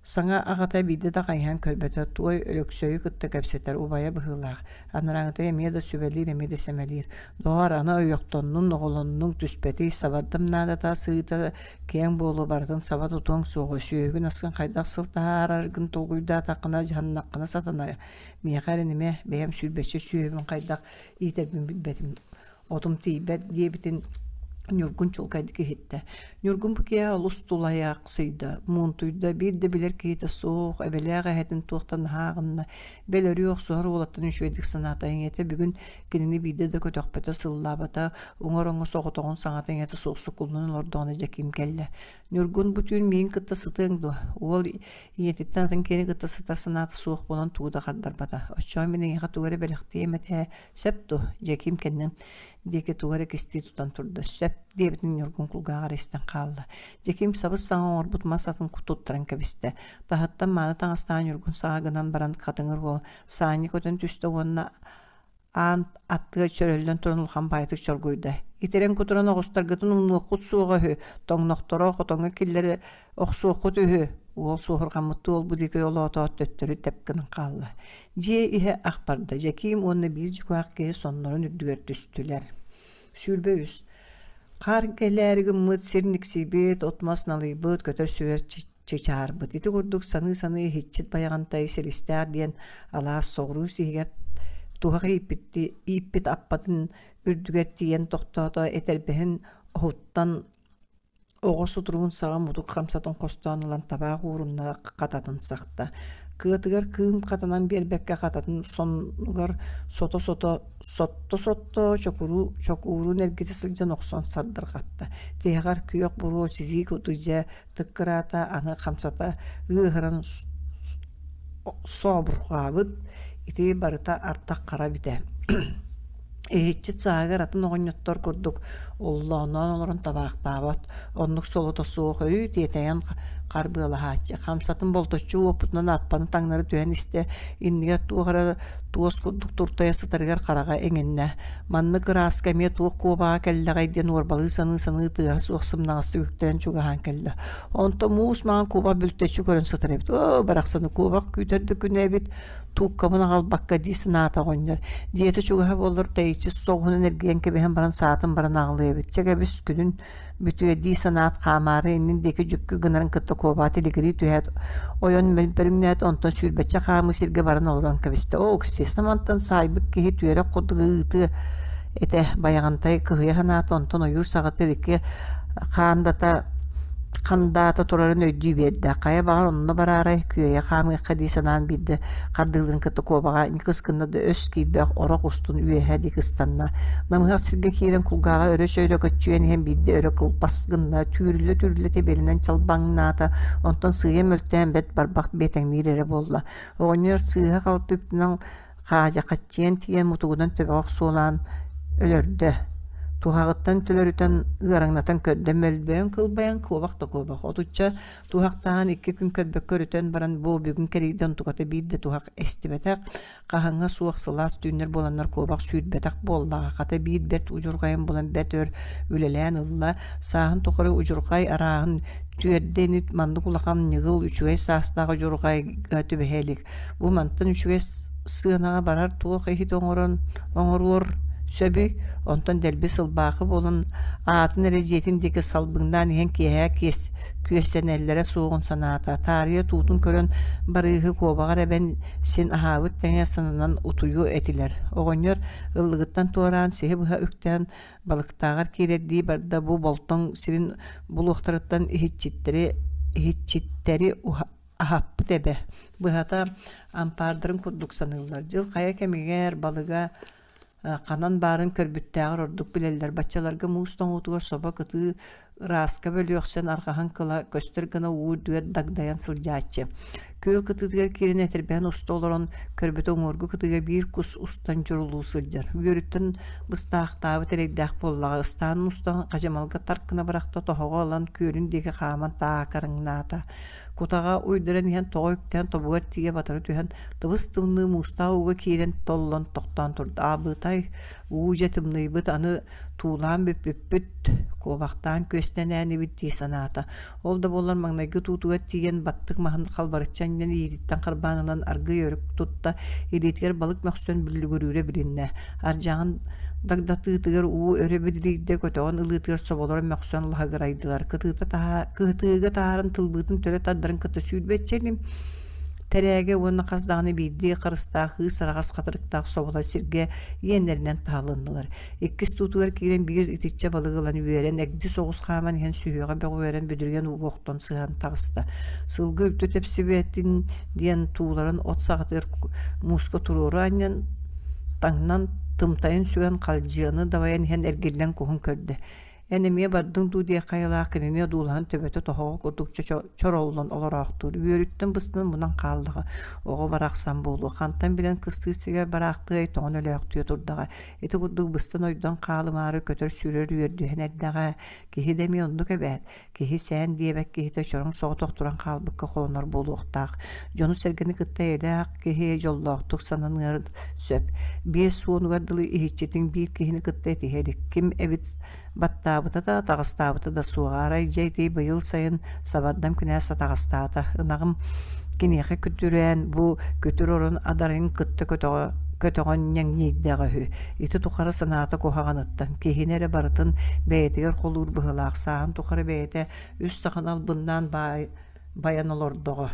Саҥа аҕата биирдэ да хайыһан көрбөтө, туой Өлөксөйү кытта кэпсэтэр убайа быһыылаах, анарааҥҥыта эмиэ да сүбэлиир, эмиэ да сэмэлиир. Доҕоор, аны ойохтоннун, оҕолоннуҥ, түспэтий, сабардам наадата сырыыта киэҥ буолуо, барытын саба тутуоҥ суоҕа, сүөһүгүн-аскын хайдах сыл таһаараргын толкуйдаатаххына, дьаһаннаххына сатанар. Миэхэ эрэнимэ, бэйэм сүүрбэччэ сүөһүбүн хайдах иитэрбин билбэтим отум тиийбэт диэбитин Ньургун чуолкайдык иһиттэ. Ньургун бу киэһэ олус тулайаахсыйда, муунтуйда, биир да билэр киһитэ суох, эбэлээх эһэтин туохтан наһаа аҕынна, бэл өрүү охсуһар уолаттан үчүгэйдик санаата ийэтэ бүгүн кинини биирдэ да көтөхпөтө, сыллаабата, уҥар оҥо соҕотоҕун саҥата-иҥэтэ суох суккуллан олордоҕуна Дьэкиим кэллэ. Ньургун бу түүн миигин кытта сытыаҥ дуо? Уол ийэтиттэн атын киһини кытта сытар санаата суох буолан тугу да хардарбата. Оччоҕо мин эйиэхэ тугу эрэ бэлэхтиэм этэ, Сөп дуо? Дьэкиим кэннин диэки тугу эрэ кистии тутан турда. Сөп диэбитин Ньургун кулгааҕар истэн хаалла. Дьэкиим сабыс-саҥа оҥорбут мас атын туттаран кэбистэ. Таһыттан мааны таҥастаах Ньургун саҕа гынан баран хатыҥыр уол саанньа көтөн түстэ уонна аан аттыга чөрөллөн туран улахан баайытык чоргуйда. Итирэн-кутуран оҕустаргытын умнуоххут суоҕа үһү, тоҥнохторо хотоҥҥо киллэрэ охсуоххут үһү. Уол суоһурҕаммыттыы уолбу диэки олоотоот төттөрү тэп гынан хаалла. Дьиэ иһэ ах барда, Дьэкиим уонна биир дьукаах киһи соннорун үрдүгэр түстүлэр. 23. Хаар кэлээри гыммыт, сир никсийбит, от-мас налыйбыт, көтөр-сүүрэр чычаарбыт. Ити курдук саныы-саныы иһиччит Байаҕантай Силистээх диэн алаас соҕуруу сиһигэр туһах ииппит, ииппит аппатын үрдүгэр тиийэн тохтоото, этэрбэһин оһуттан Оҕо сутуругун саҕа мутук хамсатын хостоон ылан табаах уурунна хататын сахта. Кыатыгар кыым хатанан биэрбэккэ хататын соннугар сото-сото сотто-сотто чокуруу чокуурун эргитэ сылдьан охсон сардырҕатта. Тиһэҕэр күөх буруо ситии курдук дьэ тыккыраата аны хамсата ыаһыран сообурҕаабыт ити барыта ардах хара эбитэ. Иһиччит сааһыгар атын оҕонньоттор курдук оллооноон олорон табаахтаабат, оннук солото суох өрүү тиэтэйэн харбыалаһааччы, хамсатын болточчу уоппутунан аппаны таҥнары түһэн истэ, иннигэр туох эрэ туос курдук туртайа сытарыгар хараҕа иҥиннэ. Маннык ырааска эмиэ туох куобаҕа кэллэҕэй диэн уорбалыы саныы-саныы тыаһа суох сымнаҕастык үктээн чугаһаан кэллэ. Онтон муус маҥан куобах бүлтэччи көрөн сытар эбит. Оо, барахсаны куобах күүтэр да күнэ эбит тууккабын аҕалбакка дии санаата оҕонньор. Дьиэтэ чугаһа буоллар тэйиччи соҕуһунан эргийэн кэбиһэн баран саатын баран аҕалыа эбит. Чэ кэбис күнүн бүтүө дии санаат хаамаары иннин диэки дьүккү гынарын кытта куобаҕа тилигирии түһээт ойон мөлбөрүҥнээт онтон сүүрбэччэ хаамыы сиргэ баран олорон кэбистэ. Оо, окси, самантан саайбыт киһи түөрэх курдук ыытыа этэ Байаҕантай кыһыйа санаата онтон ойуур саҕатыгар икки хаандата хандаата турарын өйдүү биэрдэ. Хайа баҕар онно бараарай, күөйэ хаамыахха дии санаан биирдэ хардыыларын кытта куобаҕа ньыкыс гынна да өс киирбэх орох устун үөһэ диэки ыстанна. Намыһах сиргэ киирэн кулгааҕа өрө чөйрө көччүйэн иһэн биирдэ өрө кылбас гынна, түүрүллэ-түүрүллэ тэбиэлэнэн чалбаҥнаата, онтон сыыйа мөлтөөн бэрт барбах биэтэҥниир эрэ буолла. Оҕонньор сыыһа-халты үктэнэн хаадьахаччыйан тиийэн мутугунан төбөҕө охсуолаан өлөрдө. Туһаҕыттан төлөрүтэн ыараҥнатан көрдө мөлбөөн кылбайан куобах да куобах отучча туһахтаан икки күн көрбөккө өрүтэн баран бу бүгүн кэрийдэ онтуката биир да туһах эстибэтэх хаһыҥҥа суох сылаас түүннэр буоланнар куобах сүүрбэтэх буоллаҕа хата биир бэрт удьурҕайын булан бэрт өр үлэлээн ылла сааһын тухары удьурҕай арааһын түөрдэ ини маннык улахан ньыгыл үчүгэй саастаах удьурҕайга түбэһэ илик Бу мантан үчүгэй сыанаҕа барар туох иһит оҥорон оҥоруор сөбүй? Онтон дэлби сылбаахы буолан аатын эрэ дьиэтин диэки салбыҥнаан иһэн киэһэ киэс күөстэнэллэрэ суоҕун санаата. Таарыйа туутун көрөн барыыһы куобаҕар эбэн син аһаабыт тэҥэ сананан утуйуо этилэр. Оҕонньор ыллыгыттан туораан сиһи быһа үктээн балыктааҕар киирэрдии барда бу болтоҥ сирин булуохтарыттан иһиччиттэри иһиччиттэри уһа Аһаппыт эбэ. Быһата, ампаардарын курдук саныыллар. Дьыл хайа кэмигэр балыга ханан баарын көрбүттээҕэр ордук билэллэр. Баччаларга муус тоҥуутугар собо кытыы ырааска бөлүөхсэн арҕаһын кыла көстөр гына уу үрдүгэр дагдайан сылдьааччы. Күөл кытыытыгар киирэн этэрбэһин уста олорон көрбүтэ уҥуоргу кытыыга биир кус устан дьурулуу сылдьар. Үөрүттэн быстаахтаабыт эрэйдээх буоллаҕа ыстаанын устан хадьымалга тарк гына бырахта тоһоҕо ылан күөлүн диэки хааман таакарыҥнаата. Кутаҕа уйдаран иһэн тоҕо үктээн тобугар тиийэ батары түһэн, тыбыс-тымныы муустаах ууга киирэн толлон тохтоон турда. Аабытай, уу дьэ тымныйбыт, аны туулаан бүппүппүт, куобахтаан күөстэнээнибит дии санаата. Ол да буоллар маҥнайгы туутугар тиийэн баттык маһын халбарыччы анньан иититтэн харбаан ылан аргыый өрүк тутта, илиитигэр балык мөхсөн бүллүгүрүүрэ билиннэ. Ардьаҕын дагдатыытыгар уу өрө бидилийдэ, көтөҕөн ылыытыгар соболоро мөхсөн лаһыгырайдылар. Кытыыта таһаа, кыһытыыга таһааран тылбыытын төлө тардарын кытта сүүрбэччэ илим тэрээгэ уонна хас даҕаны биирдии харыстаах ыыс араҕас хатырыктаах соболор сиргэ иэннэринэн таһылыннылар. Иккис туутугар киирэн биир итиччэ балыгы ылан үөрэн, эгди соҕус хааман иһэн сүһүөҕэ бөҕүөрэн бүдүрүйэн ууга охтон сыһан таҕыста. Сылгы үлтү тэпсибэтин диэн тууларын от саҕатыгар мууска туруору анньан таҥнан тымтайын сүгэн халдьыаны дабайан иһэн эргиллэн куһун көрдө. Эн эмиэ бардыҥ дуу диэх хайалаах кинини одуулаһан төбөтө тоһоҕо курдук чороллон олороохтуур. Үөрүттэн быстан мунан хааллаҕа. Оҕо барахсан буолуо. Хантан билэн кыстыыр сиригэр бараахтыай, тоҥон өлөөхтүө турдаҕа. Ити курдук быстан ойдон хаалымаары көтөр-сүүрэр үөрдүһэн эрдэҕэ. Киһи да эмиэ оннук эбээт. Киһи сээн диэбэт киһитэ чороҥ соҕотох туран хаалбыкка холонор буолуохтаах. Дьону-сэргэни кытта эйэлээх киһи дьоллоохтук сананыан сөп. 50-угар дылы иһиччитин биир киһини кытта этиһэ илик. Ким эбит баттаабыта да, атаҕастаабыта да суоҕа. Арай дьэ ити быйыл сайын Сабардам кинээс атаҕастаата. Ынаҕым киниэхэ күтүрээн бу күтүр орон адарайын кытта көтөҕө көтөҕөн ньэҥньийдэҕэ үһү. Ити тухары санаата куһаҕаныттан, киһини эрэ барытын бэйэтигэр холуур быһыылаах сааһын тухары бэйэтэ үс саханы албыннаан баай байан олордоҕо.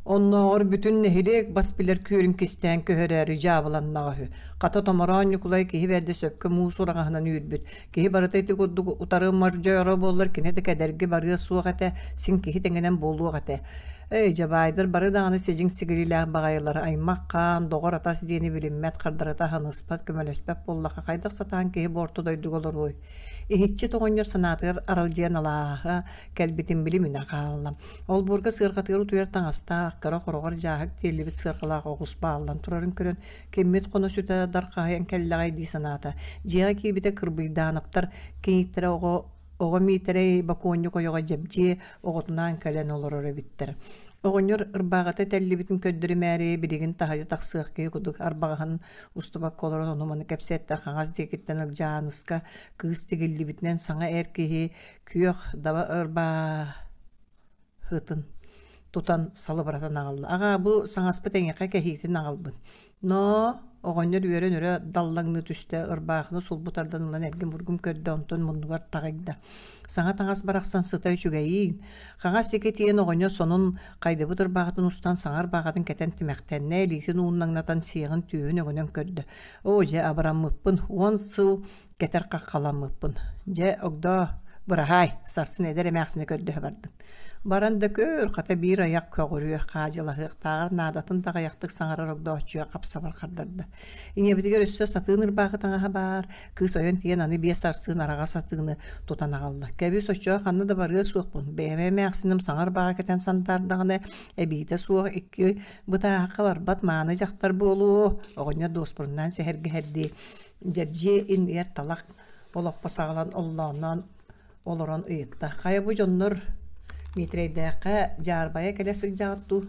Оннооҕор бүтүн нэһилиэк бас билэр күөлүн кистээн көһөрөөрү дьаабыланнаҕа үһү. Хата Томороон Ньукулай киһи бэрдэ сөпкө муус ураҕаһынан үүрбүт. Киһи барыта ити курдук утары мордьойоро буоллар кини да кэдэрги барыа суох этэ, син киһи тэҥинэн буолуох этэ. Эй, дьабаайдар бары даҕаны сидьиҥ сигилилээх баҕайылар, аймах хаан, доҕор-атас диэни билиммэт, хардарыта аһыныспат, көмөлөспөт буоллахха хайдах сатаан киһи бу орто дойдуга олоруой? Иһиччит оҕонньор санаатыгар аралдьыйан алааһа кэлбитин билиминэ хаалла. Олбуорга сыарҕатыгар утуйар таҥастаах, кыра хороҕор дьааһык тиэллибит сыарҕалаах оҕус бааллан турарын көрөн, киммит хоно сүтэ дархаһыйан кэллэҕэй дии санаата. Дьиэҕэ киирбитэ Кырбыйдаанаптар кинииттэрэ оҕо Оҕо Миитэрэй бокуонньук ойоҕо Дьэбдьиэ оҕотунаан кэлэн олорор эбиттэр. Оҕонньор ырбааҕыта тэллибитин көрдөрүмээри билигин таһырдьа тахсыах киһи курдук арбаҕаһын устубакка олорон ону-маны кэпсэттэ хаҥас диэкиттэн Ылдьааныска кыыс тигиллибитинэн саҥа эр киһи күөх даба ырбааһытын тутан салыбыратан аҕалла. Аҕаа, бу саҥаспыт эйиэхэ кэһиитин аҕалбыт. Ноо, оҕонньор үөрэн өрө даллаҥныы түстэ, ырбаахыны сулбу тардан ылан эргим-ургум көрдө, онтон муннугар таҕайда. Саҥа таҥас барахсан сыта үчүгэйиин. Хаҥас диэки тиийэн оҕонньор сонун хайдыбыт ырбаахытын устан саҥа ырбаахытын кэтэн тимэхтэннэ, илиитин ууннаҥнатан сиэҕин түөһүн өҥөнөн көрдө. Оо, дьэ, абыраммыппын, 10 сыл кэтэр хаххаламмыппын. Дьэ, огдоо, быраһаай, сарсын эдэр эмээхсини көрдөһө бардым. Баран да көр, хата биир айах көҕүрүө, хаадьылаһыахтааҕар наадатын да аҕыйахтык саҥарар огдооччуйа хапсабар хардарда. Ийэбитигэр өссө сатыын ырбаахы таҥаһа баар, кыыс ойон тиийэн аны биэс арсыын араҕас атыыны тутан аҕалла. Кэбис, оччоҕо ханна да барыа суохпун, бэйэм эмээхсиним саҥа ырбааҕы кэтэн сандаардаҕына, эбиитэ суох икки бытааһахха барбат мааны дьахтар буолуо, оҕонньор дуоспуруннаан сэһэргэһэрдии Дьэбдьиэ иннигэр талах олоппос аҕалан оллоонноон олорон ыйытта: «Хайа бу дьоннор Миитэрэйдээххэ дьаарбайа кэлэ сылдьаҕыт дуу?»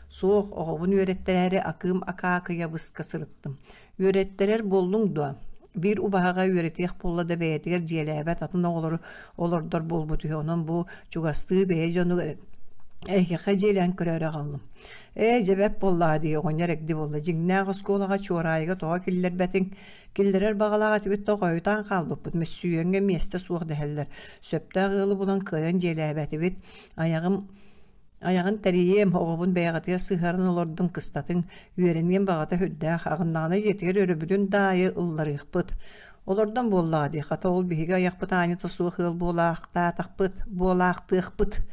«Суох, оҕобун үөрэттэрээри Акыым Акаакыйабыска сырыттым. Үөрэттэрэр буоллуҥ дуо?» Биир убаһаҕа үөрэтиэх буолла да бэйэтигэр дьиэлээбэт атын оҕолору олордор буолбут үһү, онон бу чугастыы бэйэ дьонугар эһиэхэ дьиэлээн көрөөрү аҕаллым. Ээ, дьэ бэрт буоллаҕа дии, оҕонньор эгди буолла. Дьиҥнээх оскуолаҕа Чуораайыга тоҕо киллэрбэтиҥ? Киллэрэр баҕалаах этибит да хойутаан хаалбыппыт, мөссүйүөҥҥэ миэстэ суох дэһэллэр. Сөптөөх ыалы булан кыайан дьиэлээбэтибит. Айаҕым айаҕын тэрийиэм, оҕобун бэйэҕитигэр сыһыаран олордуҥ, кыстатыҥ. Үөрэниэм баҕата сүрдээх, аҕыннаҕына дьиэтигэр өрөбүлүн да аайы ылларыахпыт. Олордон буоллаҕа дии, хата ол биһиги айахпыт аанньата суох ыал буолаахтаатахпыт, буолаахтыахпыт.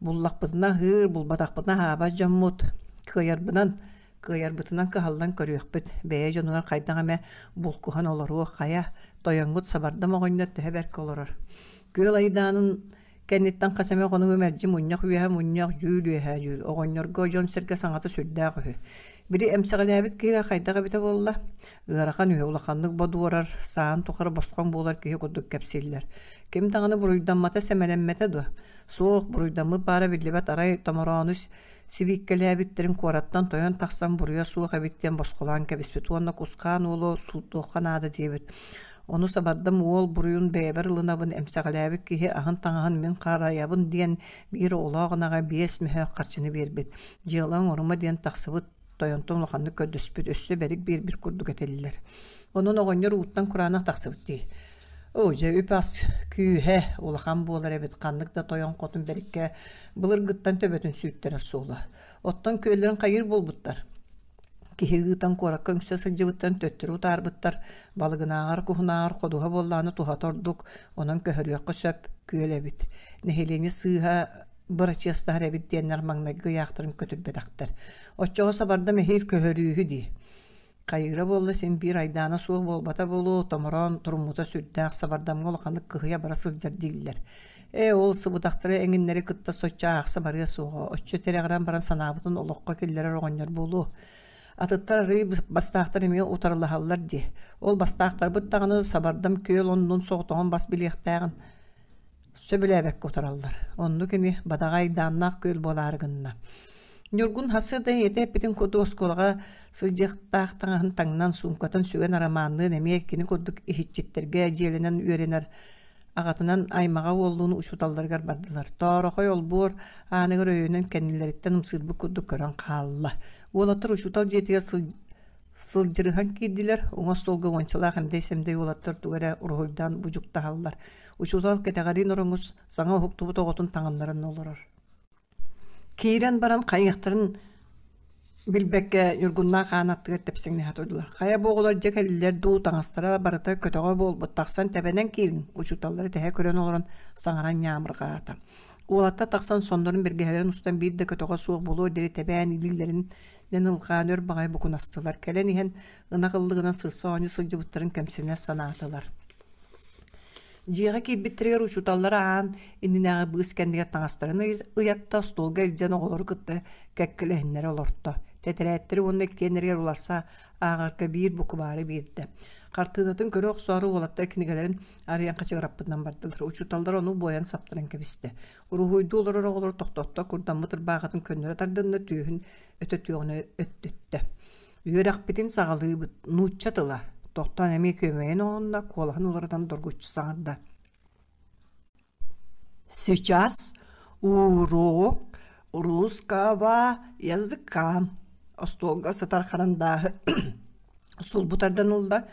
Буллахпытына аһыыр, булбатахпытына аһаабат дьоммут. Кыайарбынан, кыайарбытынан кыһаллан көрүөхпүт. Бэйэ дьонугар хайдах эмэ булкуһан олоруох хайа, тойоҥҥут сабардам оҕонньор төһө бэркэ олорор. Күөл айдаанын кэнниттэн хас эмэ хонугу мэлдьи мунньах үөһэ мунньах, дьүүл үөһэ дьүүл. Оҕонньорго дьон-сэргэ саҥата сүрдээх үһү. Били эмсэҕэлээбит киһи хайдах эбитэ буолла? Ыарахан үһү, улаханнык бодуорар, саан тухары босхоҥ буолар киһи курдук кэпсииллэр. Ким даҕаны буруйдаммата, сэмэлэммэтэ дуо? Суох, буруйдаммыт баара биллибэт арай томороону сибииккэлээбиттэрин куораттан тойон тахсан буруйа суох эбит диэн босхолоон кэбиспит уонна Кускаан уолу сууттуохха наада диэбит. Ону сабардам уол буруйун бэйэбэр ылынабын, эмсэҕэлээбит киһи аһын-таҥаһын мин харайабын диэн биир оҕолоох ынаҕа биэс мөһөөх харчыны биэрбит. Дьыала оҥорума диэн тахсыбыт тойонтон улаханнык көрдөспүт, өссө бэрик биэрбит курдук этиллэр. Онон оҕонньор ууттан кураанах тахсыбыт дии. Оо, дьэ, үп-ас күүһэ улахан буолар эбит, ханнык да тойон хотун бэриккэ былыргыттан төбөтүн сүүттэрэр суола. Оттон күөллэрин хайыыр буолбуттар. Киһи ыытан куоракка үҥсэ сылдьыбыттарын төттөрү утаарбыттар, балыгынааҕар куһунааҕар ходуһа буоллаҕына туһата ордук, онон көһөрүөххэ сөп күөл эбит. Нэһилиэнньэ сыыһа бырачыастаһар эбит диэннэр маҥнайгы ыйаахтарын көтүрбэтэхтэр. Оччоҕо сабардам эһиил көһөрүүһү дии. Хайыыра буолла син биир айдаана суох буолбата буолуо, томороон туруммута сүрдээх, сабардамҥа улаханнык кыһыйа бара сылдьар дииллэр. Ээ, ол сыбыдахтары эҥиннэри кытта соччо аахса барыа суоҕа, оччо тирэҕирэн баран санаабытын олоххо киллэрэр оҕонньор буолуо. Атыттар арыый бастаахтар эмиэ утарылаһаллар дии. Ол бастаахтарбыт даҕаны сабардам күөл оннун соҕотоҕун бас билиэхтээҕин сөбүлээбэккэ утараллар. Оннук ини бадаҕа айдааннаах күөл буолаары гынна. Ньургун сарсыарда ийэтэ эппитин курдук оскуолаҕа сылдьыахтаах таҥаһын таҥнан, суумкатын сүгэн арамаанныын эмиэ кини курдук иһиччиттэргэ дьиэлэнэн үөрэнэр аҕатынан аймаҕа уоллуун учууталларыгар бардылар. Тоорохой олбуор ааныгар өйөнөн кэннилэриттэн ымсыырбыт курдук көрөн хаалла. Уолаттар учуутал дьиэтигэр сылдьырыһан киирдилэр, уҥа остуолга уончалаах эмдэй-сэмдэй уолаттар тугу эрэ уруһуйдаан будьуктаһаллар. Учуутал кэтэҕэриин ороҥус саҥа уһуктубут оҕотун таҥыннаран олорор. Киирэн баран хайыахтарын билбэккэ Ньургуннаах аан аттыгар тэпсэҥнэһэ турдулар. Хайа бу оҕолор дьэ кэллилэр дуу, таҥастара барыта көтөҕө буолбут, тахсан тэбэнэн киириҥ, учууталлары тэһэ көрөн олорон саҥаран ньаамырҕаата. Уолаттар тахсан соннорун бэргэһэлэрин устан биир да көтөҕө суох буолуор диэри тэбээн илиилэринэн ылҕаан өр баҕайы букунастылар. Кэлэн иһэн ынах ыллыгынан сырса оонньуу сылдьыбыттарын кэмсинэ санаатылар. Дьиэҕэ киирбиттэригэр учууталлара аан иннинээҕи быыс кэннигэр таҥастарын ыйатта, остуолга илдьэн оҕолору кытта кэккэлэһиннэрэ олорто. Тэтэрээттэри уонна иккиэннэригэр уларса ааҕарга биир букубаары биэрдэ. Хартыынатын көрө охсоору уолаттар кинигэлэрин арыйан хачыгыраппытынан бардылар. Учууталлар ону буойан саптаран кэбистэ. Уруһуйдуу олорор оҕолору тохтотто, курдаммыт ырбаахытын көннөрө тардынна, түөһүн өтөтүөҕүнэ өттүттэ. Үөрэхпитин саҕалыыбыт. Нуучча тыла. Тохтоон эмиэ күөмэйин оҕунна, куолаһын уларытан доргуччу саҥарда. Сейчас урок русского языка. Остуолга сытар харандааһы сулбу тардан ылла.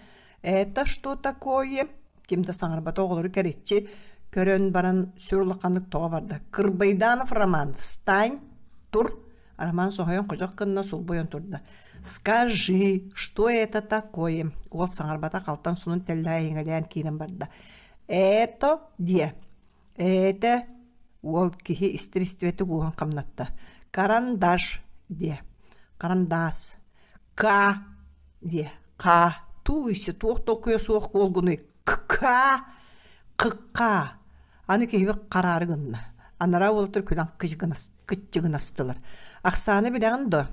Это что такое? Ким да саҥарбата оҕолору кэриччи көрөн баран сүр улаханнык тоҕо барда. Кырбайданов Роман, встань, тур! Роман соһуйан ходьох гынна сулбуйан турда. «Скажи, что это такое?» Уол саҥарбата халтаҥ сонун тэллэҕэ иҥэлээн киирэн барда. «Это диэ?» «Это?» Уол киһи истэр-истибэтик уоһун хамнатта. «Карандаш» диэ. «Карандаас». «К» диэ. «Ка». Туу-иси туох толкуйа суох уолгунуй? «К-ка!» «К-ка!» Аны киһибит хараары гынна. Анараа уолаттар күлэн кыччыгынастылар. Ахсааны билэҕин дуо?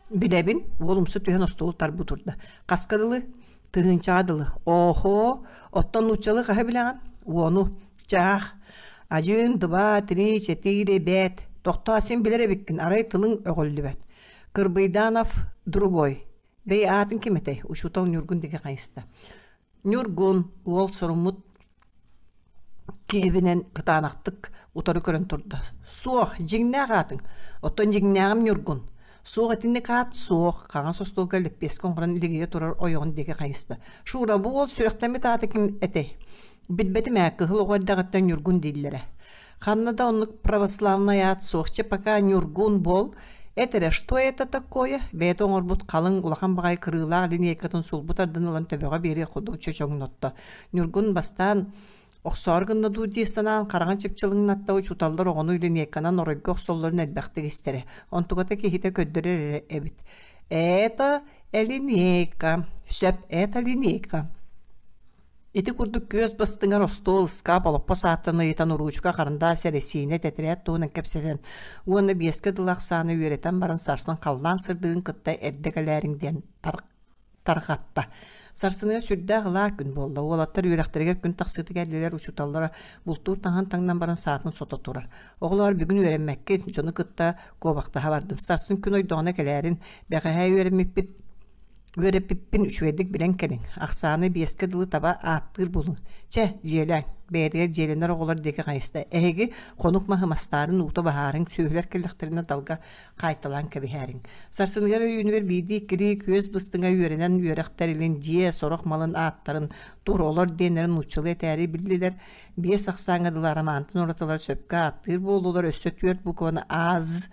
Билэбин. Уол умса түһэн остуолу тарбыы турда. Хаска дылы? Тыһыынчаҕа дылы. Оһо! Оттон нууччалыы хаһы билэҕин? Уону. Чаах. Один, два, три, четыре, пять. Тохтоо, син билэр эбиккин, арай тылыҥ өҕүллүбэт. Кырбыйданов другой. Бэй аатын ким этэй? Учуутал Ньургун диэки хайыста. Ньургун уол суруммут киэбинэн кытаанахтык утары көрөн турда. «Суох, дьиҥнээх аатыҥ. Оттон дьиҥнээҕим Ньургун. Суох итинник аат суох», хаҥас остуолга лэппиэскэ оҥорон илигийэ турар ойоҕун диэки хайыста. «Шура, бу уол сүрэхтэммит аата ким этэй?» «Билбэтим ээ, кыһыл оҕо эрдэҕиттэн Ньургун дииллэрэ. Ханна да оннук православнай аат суох, чэ пока Ньургун буол. Эт эрэ, что это такое? Бэйэтэ оҥорбут халыҥ, улахан баҕайы кырыылаах линейкатын сулбу тардан ылан төбөҕө биэриэх курдук чочоҥнотто. Ньургун бастаан Охсоору гынна дуу дии санаан хараҕын чыпчылыҥнатта учууталлар оҕону линейканан оройго охсоллорун элбэхтик истэрэ. Онтуката киһитэ көрдөрөр эрэ эбит. Это линейка. Сөп, это линейка. Ити курдук күөс бастыҥар остуол, ыскаап, олоппос ааттарын ыйытан уруучука, харандаас, эрэсиинэ, тэтэрээт туһунан кэпсэтэн уонна биэскэ дылы ахсааны үөрэтэн баран сарсын халлаан сырдыгын кытта эрдэ кэлээриҥ диэн тарҕатта. Сарсыныгар сүрдээх ылаа күн буолла. Уолаттар үөрэхтэригэр күн тахсыыта кэллилэр, учууталлара бултуур таҥаһын таҥнан баран саатын сото турар. Оҕолоор бүгүн үөрэммэккит, дьону кытта куобахтаһа бардым. Сарсын күн ойдоҕуна кэлээрин, бэҕэһээ үөрэммиппит Үөрэппиппин үчүгэйдик билэн кэлиҥ, ахсааны биэскэ дылы таба ааттыыр буолуҥ. Чэ, дьиэлээҥ, бэйэтигэр дьиэлэнэр оҕолор диэки хайыста. Эһиги хонук маһы мастаарын уута баһаарыҥ, сүөһүлэр кэллэхтэринэ далга хаайталаан кэбиһээриҥ. Сарсыныгар өйүүнүгэр биирдии-иккилии күөс быстыҥа үөрэнэн үөрэх тэрилин, дьиэ, сорох малын ааттарын, тур олор диэннэрин нууччалыы этээри биллилэр. Биэс ахсааҥҥа дылы арамаантан уратылар сөпкө ааттыыр буоллулар, өссө түөрт букваны аз,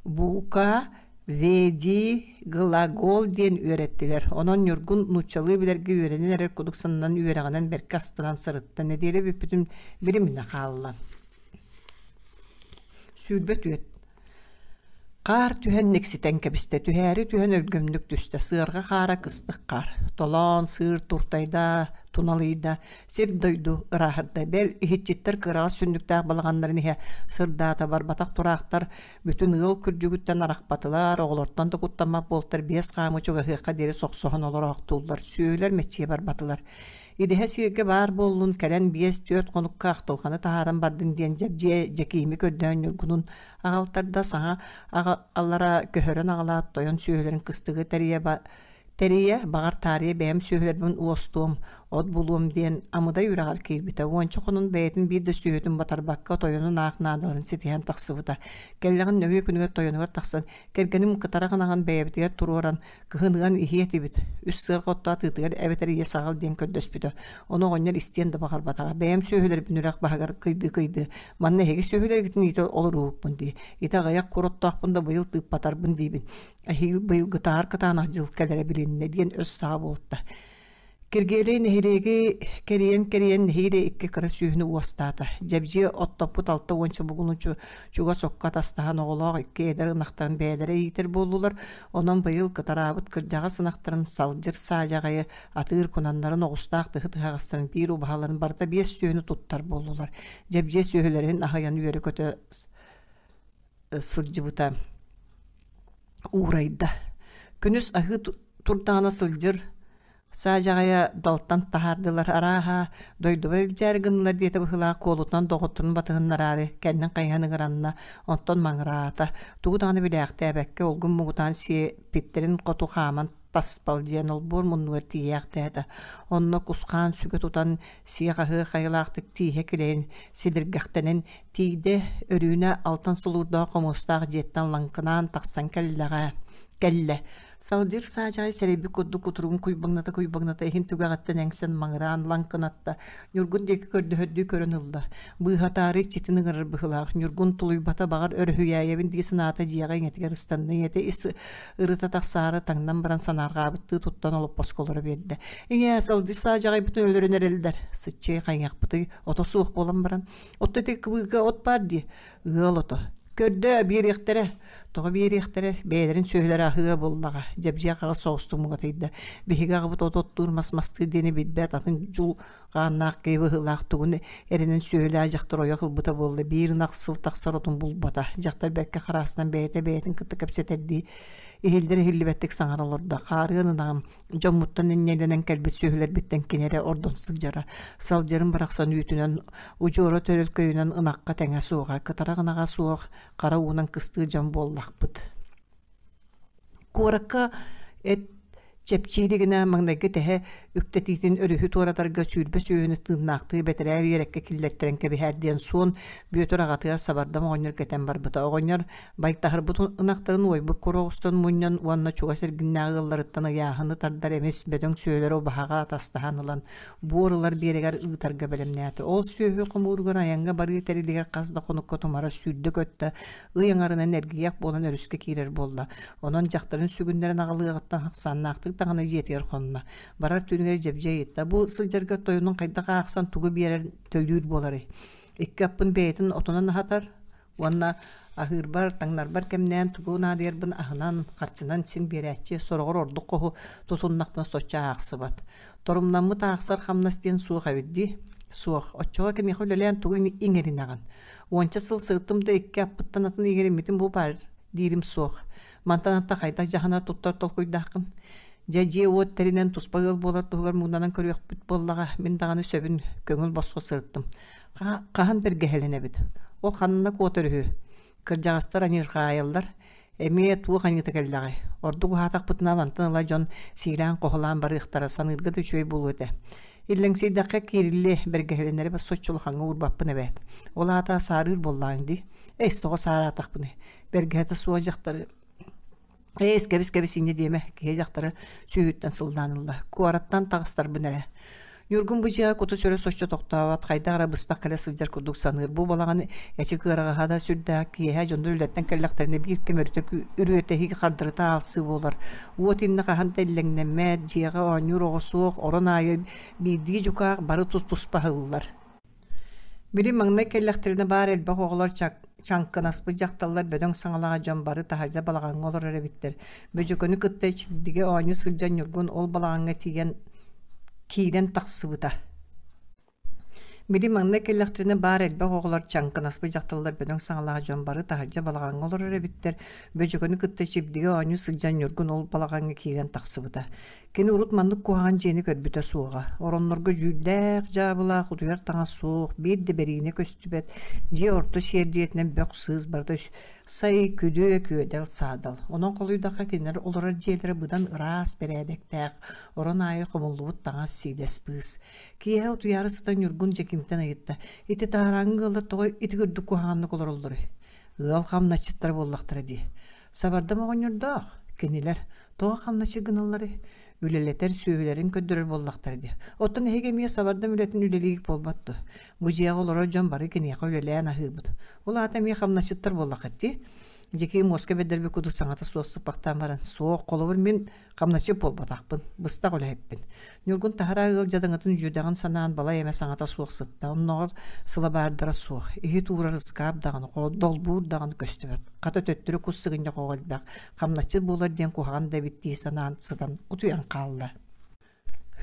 Бука, веди, глагол диэн үөрэттилэр. Онон Ньургун нууччалыы билэргэ үөрэнэн эрэр курдук сананан үөрэҕинэн бэркэ астынан сырытта. Нэдиэлэ бүппүтүн билиминэ хаалла. 24. Хаар түһэн никситэн кэбистэ. Түһээри түһэн өлгөмнүк түстэ. Сыарҕа хаара кыстык хаар. Толоон, сыыр туртайда, туналыйда. Сир-дойду ырааһырда. Бэл, иһиччиттэр кыараҕас сүннүктээх балаҕаннарын иһэ сырдаата барбатах тураахтар бүтүн ыал күрдьүгүттэн арахпатылар, оҕолортон да куттаммат буолтар биэс хаамы чугаһыахха диэри сохсоһон олороохтууллар, сүөһүлэр мэччийэ барбатылар. Идэһэ сиргэ баар буоллун, кэлэн биэс-түөрт хонукка ахтылҕаны таһааран бардын диэн Дьэбдьиэ Дьэкиими көрдөөн Ньургунун аҕалтарда, саҥа аҕалара көһөрөн аҕалаат тойон сүөһүлэрин кыстыгы тэрийэ Тэрийэ, баҕар таарыйа бэйэм сүөһүлэрбин уостуом, от булуом диэн Амыдай үрэҕэр киирбитэ. Уонча хонон бэйэтин биир да сүөһүтүн батарбакка тойонун аах наадаларын ситиһэн тахсыбыта. Кэллэҕин нөҥүө күнүгэр тойонугар тахсан, кэргэним кытара гынаҕын бэйэбитигэр туруоран, кыһын ыан иһиэ этибит, үс сыарҕа отто атыытыгар эбэтэр иэс аҕал диэн көрдөспүтэ. Ону оҕонньор истиэн да баҕарбатаҕа. Бэйэм сүөһүлэрбин үрэх баһыгар кыйдыы-кыйдыы, манна эһиги сүөһүлэргитин иитэ олоруукпун дии. Ити аҕыйах кур оттоохпун да быйыл тыыппатарбын диибин. Эһиил быйылгытааҕар кытаанах дьыл кэлэрэ билиннэ диэн өс саҕа буолта. Киргиэлэй нэһилиэги кэрийэн-кэрийэн нэһиилэ икки кыра сүөһүнү уостаата. Дьэбдьиэ оттоппут алта уонча бугулун чугас окко атастаһан оҕолоох икки эдэр ынахтарын бэйэлэрэ иитэр буоллулар. Онон быйыл кытараабыт кырдьаҕас ынахтарын салдьыр саадьаҕайы атыыр кунаннарын оҕустаах тыһы тыһаҕастарын биир убаһаларын барыта биэс сүөһүнү туттар буоллулар. Дьэбдьиэ сүөһүлэрин аһыйан үөрэ-көтө сылдьыбыта уурайда. Күнүс аһыы турдаҕына сылдьыр саадьаҕайа далтан таһаардылар арааһа дойдубар илдьээри гыннылар диэтэ быһыылаах куолутунан доҕотторун батыһыннараары кэннин хайыһан ыҥыранна онтон маҥыраата тугу даҕаны билээхтээбэккэ улгум муҥутаан сиэппиттэрин хоту хааман таспалдьыйан олбуор муннугар тиийээхтээтэ. Онно кусхаан сүгэ тутан сиэх-аһыы хайалаахтык тииһэ килэйэн силиргэхтэнэн Тиийдэ, Өрүүнэ алтан сулуурдаах хомуостаах дьиэттэн лаҥкынаан тахсан кэллэҕэ, кэллэ. Салдьыр саадьаҕай сэрэйбит курдук кутуругун куйбаҥната-куйбаҥната иһин түгэҕиттэн эҥсэн маҥыраан лаҥкынатта, Ньургун диэки көрдөһөрдүү көрөн ылла. Быыһатаары иччитин ыҥырар быһыылаах. Ньургун тулуйбата баҕар өрүһүйээйэбин дии санаата дьиэҕэ ийэтигэр ыстанна. Ийэтэ ис ырыта тахсаары таҥнан баран санаарҕаабыттыы туттан олоппоско олоро биэрдэ. Ийээ, Салдьыр саадьаҕайбытын өлөрөн эрэллэр. Сыччыай хайыахпытый, ото суох буолан баран Отто ити кыбыыга от баар дии, ыал ото. Көрдөө, биэриэхтэрэ. Тоҕо биэриэхтэрэ? Бэйэлэрин сүөһүлэрэ аһыа буоллаҕа. Дьэбдьиэ хаҕыс соҕустук муҥатыйда. Биһиги аҕабыт от оттуур, мас мастыыр диэни билбэт, атын дьул хааннаах киһи быһыылаах тугун эрэнэн сүөһүлээх дьахтар ойох ылбыта буолла. Биир ынах сыл тахсар отун булбата. Дьахтар бэркэ хараастан бэйэтэ бэйэтин кытта кэпсэтэрдии иһиллэр иһиллибэттик саҥара олордо. Хаарыан ынаҕым Дьоммуттан инньэлэнэн кэлбит сүөһүлэрбиттэн кини эрэ ордон сылдьара. Салдьарын барахсан үүтүнэн, удьуора төрөлкөйүнэн ынахха тэҥэ суоҕа, кытарах ынаҕа суох, хара уунан кыстыыр дьон буоллахпыт. Куоракка эт чэпчииригинэ маҥнайгы тэһэ үктэтиитин өрүһү туоратарга 20 сүөһүнү тыыннаахтыы бэтэрээ биэрэккэ киллэртэрэн кэбиһээр диэн суон Бүөтүр аҕатыгар сабардам оҕонньор кэтэн барбыта. Оҕонньор Байтаһырбыт ынахтарын уойбут куруоҕустан мунньан уонна чугас эргиннээҕи ыалларыттан ыйааһыны тардар эмис бөдөҥ сүөһүлэри убаһаҕа атастаһан ылан, буор ылар биэрэгэр ыытарга бэлэмнээтэ. Ол сүөһү хомууругар айаҥҥа барыы тэрилигэр хас да хонукка тумара сүүрдэ-көттө, ый аҥарынан эргийиэх буолан өрүскэ киирэр буолла. Онон дьахтарын сүгүннэрэн аҕалыаҕыттан ахсааннаахтык Итинник даҕаны дьиэтигэр хонно. Барар түүнүгэр дьэбдьэ ыйытта: «Бу сылдьаргар тойонуҥ хайдах аахсан тугу биэрэр төлүүр буоларый? Икки аппын бэйэтин отунан аһатар уонна аһыырбар, таҥнарбар кэмнээн тугу наадыйарбын аһынан, харчынан син биэрээччи, сороҕор ордук хоһу тутуннахпына соччо аахсыбат. Торумнаммыт аахсар хамнас диэн суох эбит дии. Суох, оччоҕо киниэхэ үлэлээн тугу иҥэринэҕин? Уонча сыл сырыттым да икки аппыттан атын иҥэриммитим бу баар диирим суох. Мантан атта хайдах дьаһанар туттар толкуйдааххын? Дьэ, дьиэ-уот тэринэн туспа ыал буолар туһугар муҥнанан көрүөхпүт буоллаҕа, мин даҕаны сөбүн көҥүл босхо сырыттым. Хаһан бэргэһэлэнэбит? Ол ханна куотар үһү? Кырдьаҕастар аньыырҕаайаллар. Эмиэ туох аньыыта кэллэҕэй? Ордук уһаатахпытына мантан ыла дьон сиилээн-хоһулаан барыахтара, саныырга да үчүгэй буолуо этэ. Иллэҥсийдэххэ киириллиэ, бэргэһэлэнэри соччо улахаҥҥа уурбаппын эбээт. Ол аата саарыыр буоллаҕыҥ дии. Эс, тоҕо саараатахпыный? Бэргэһэтэ суох дьахтары Ээс, кэбис-кэбис инньэ диэмэ, киһи дьахтары сүүһүттэн сыллаан ылла. Куораттан таҕыстарбын эрэ. Ньургун бу дьиэҕэ кута-сүрэ соччо тохтообот, хайдах эрэ быстах кэлэ сылдьар курдук саныыр. Бу балаҕан эчи кыараҕаһа да сүрдээх киэһэ дьоннор үлэттэн кэллэхтэринэ биир кэм өрүтэ үрүөтэһии хардарыта аалсыы буолар. Уот иннэ хаһан да иллэҥнэммэт, дьиэҕэ оонньуур оҕо суох, орон аайы биирдии дьукаах бары тус-туспа аһыыллар. Били маҥнай кэллэхтэринэ баар элбэх оҕолор чаҥкынаспыт дьахталлар бөдөҥ саҥалаах дьон бары таһырдьа балаҕаҥҥа олорор эбиттэр. Бөдьөкөнү кытта Чигдигэ оонньуу сылдьан Ньургун ол балаҕаҥҥа тиийэн киирэн тахсыбыта. Били маҥнай кэллэхтэринэ баар элбэх оҕолор чаҥкынаспыт дьахталлар бөдөҥ саҥалаах дьон бары таһырдьа балаҕаҥҥа олорор эбиттэр. Бөдьөкөнү кытта Чигдигэ оонньуу сылдьан Ньургун ол балаҕаҥҥа киирэн тахсыбыта. Кини урут маннык куһаҕан дьиэни көрбүтэ суоҕа. Ороннорго дьүүллээх, дьаабылаах, утуйар таҥас суох, биир да бэриинэ көстүбэт, дьиэ орто сиэрдийэтинэн бөх-сыыс барыта сай, күдүө, күөдэл, саадал. Онон холуйдахха кинилэр олорор дьиэлэрэ быдан ыраас, бэрээдэктээх, орон аайы хомуллубут таҥас, сиидэс быыс. Киэһэ утуйаары сытан Ньургун Дьэкимтэн ыйытта: «Ити таарааҥҥы ыаллар тоҕо ити курдук куһаҕаннык олороллоруй? Ыал хамначчыттара буоллахтара дии. Сабардам оҕонньордоох, кинилэр тоҕо хамначчы гыналларый? Үлэлэтэр сүөһүлэрин көрдөрөр буоллахтара дии. Оттон эһиги эмиэ сабардам үлэтин үлэлиигит буолбат дуо? Бу дьиэҕэ олорор дьон бары киниэхэ үлэлээн аһыыбыт. Ол аата эмиэ хамначчыттар буоллаххыт дии. Дьикий муоска бэрдэрбит курдук саҥата суох сыппахтаан баран, суох, холобур мин Хамначчыт буолбатахпын, быстах үлэһиппин. Ньургун таһараа ыал дьадаҥытын дьүөдэҕин санаан балай эмэ саҥата суох сытта, оннооҕор сылабаардара суох, иһит уурар ыскаап даҕаны, долбуур даҕаны көстүбэт. Хата төттөрү кус сыгынньах оҕо элбэх, хамначчыт буолар диэн куһаҕан да эбит дии санаан сытан утуйан хаалла.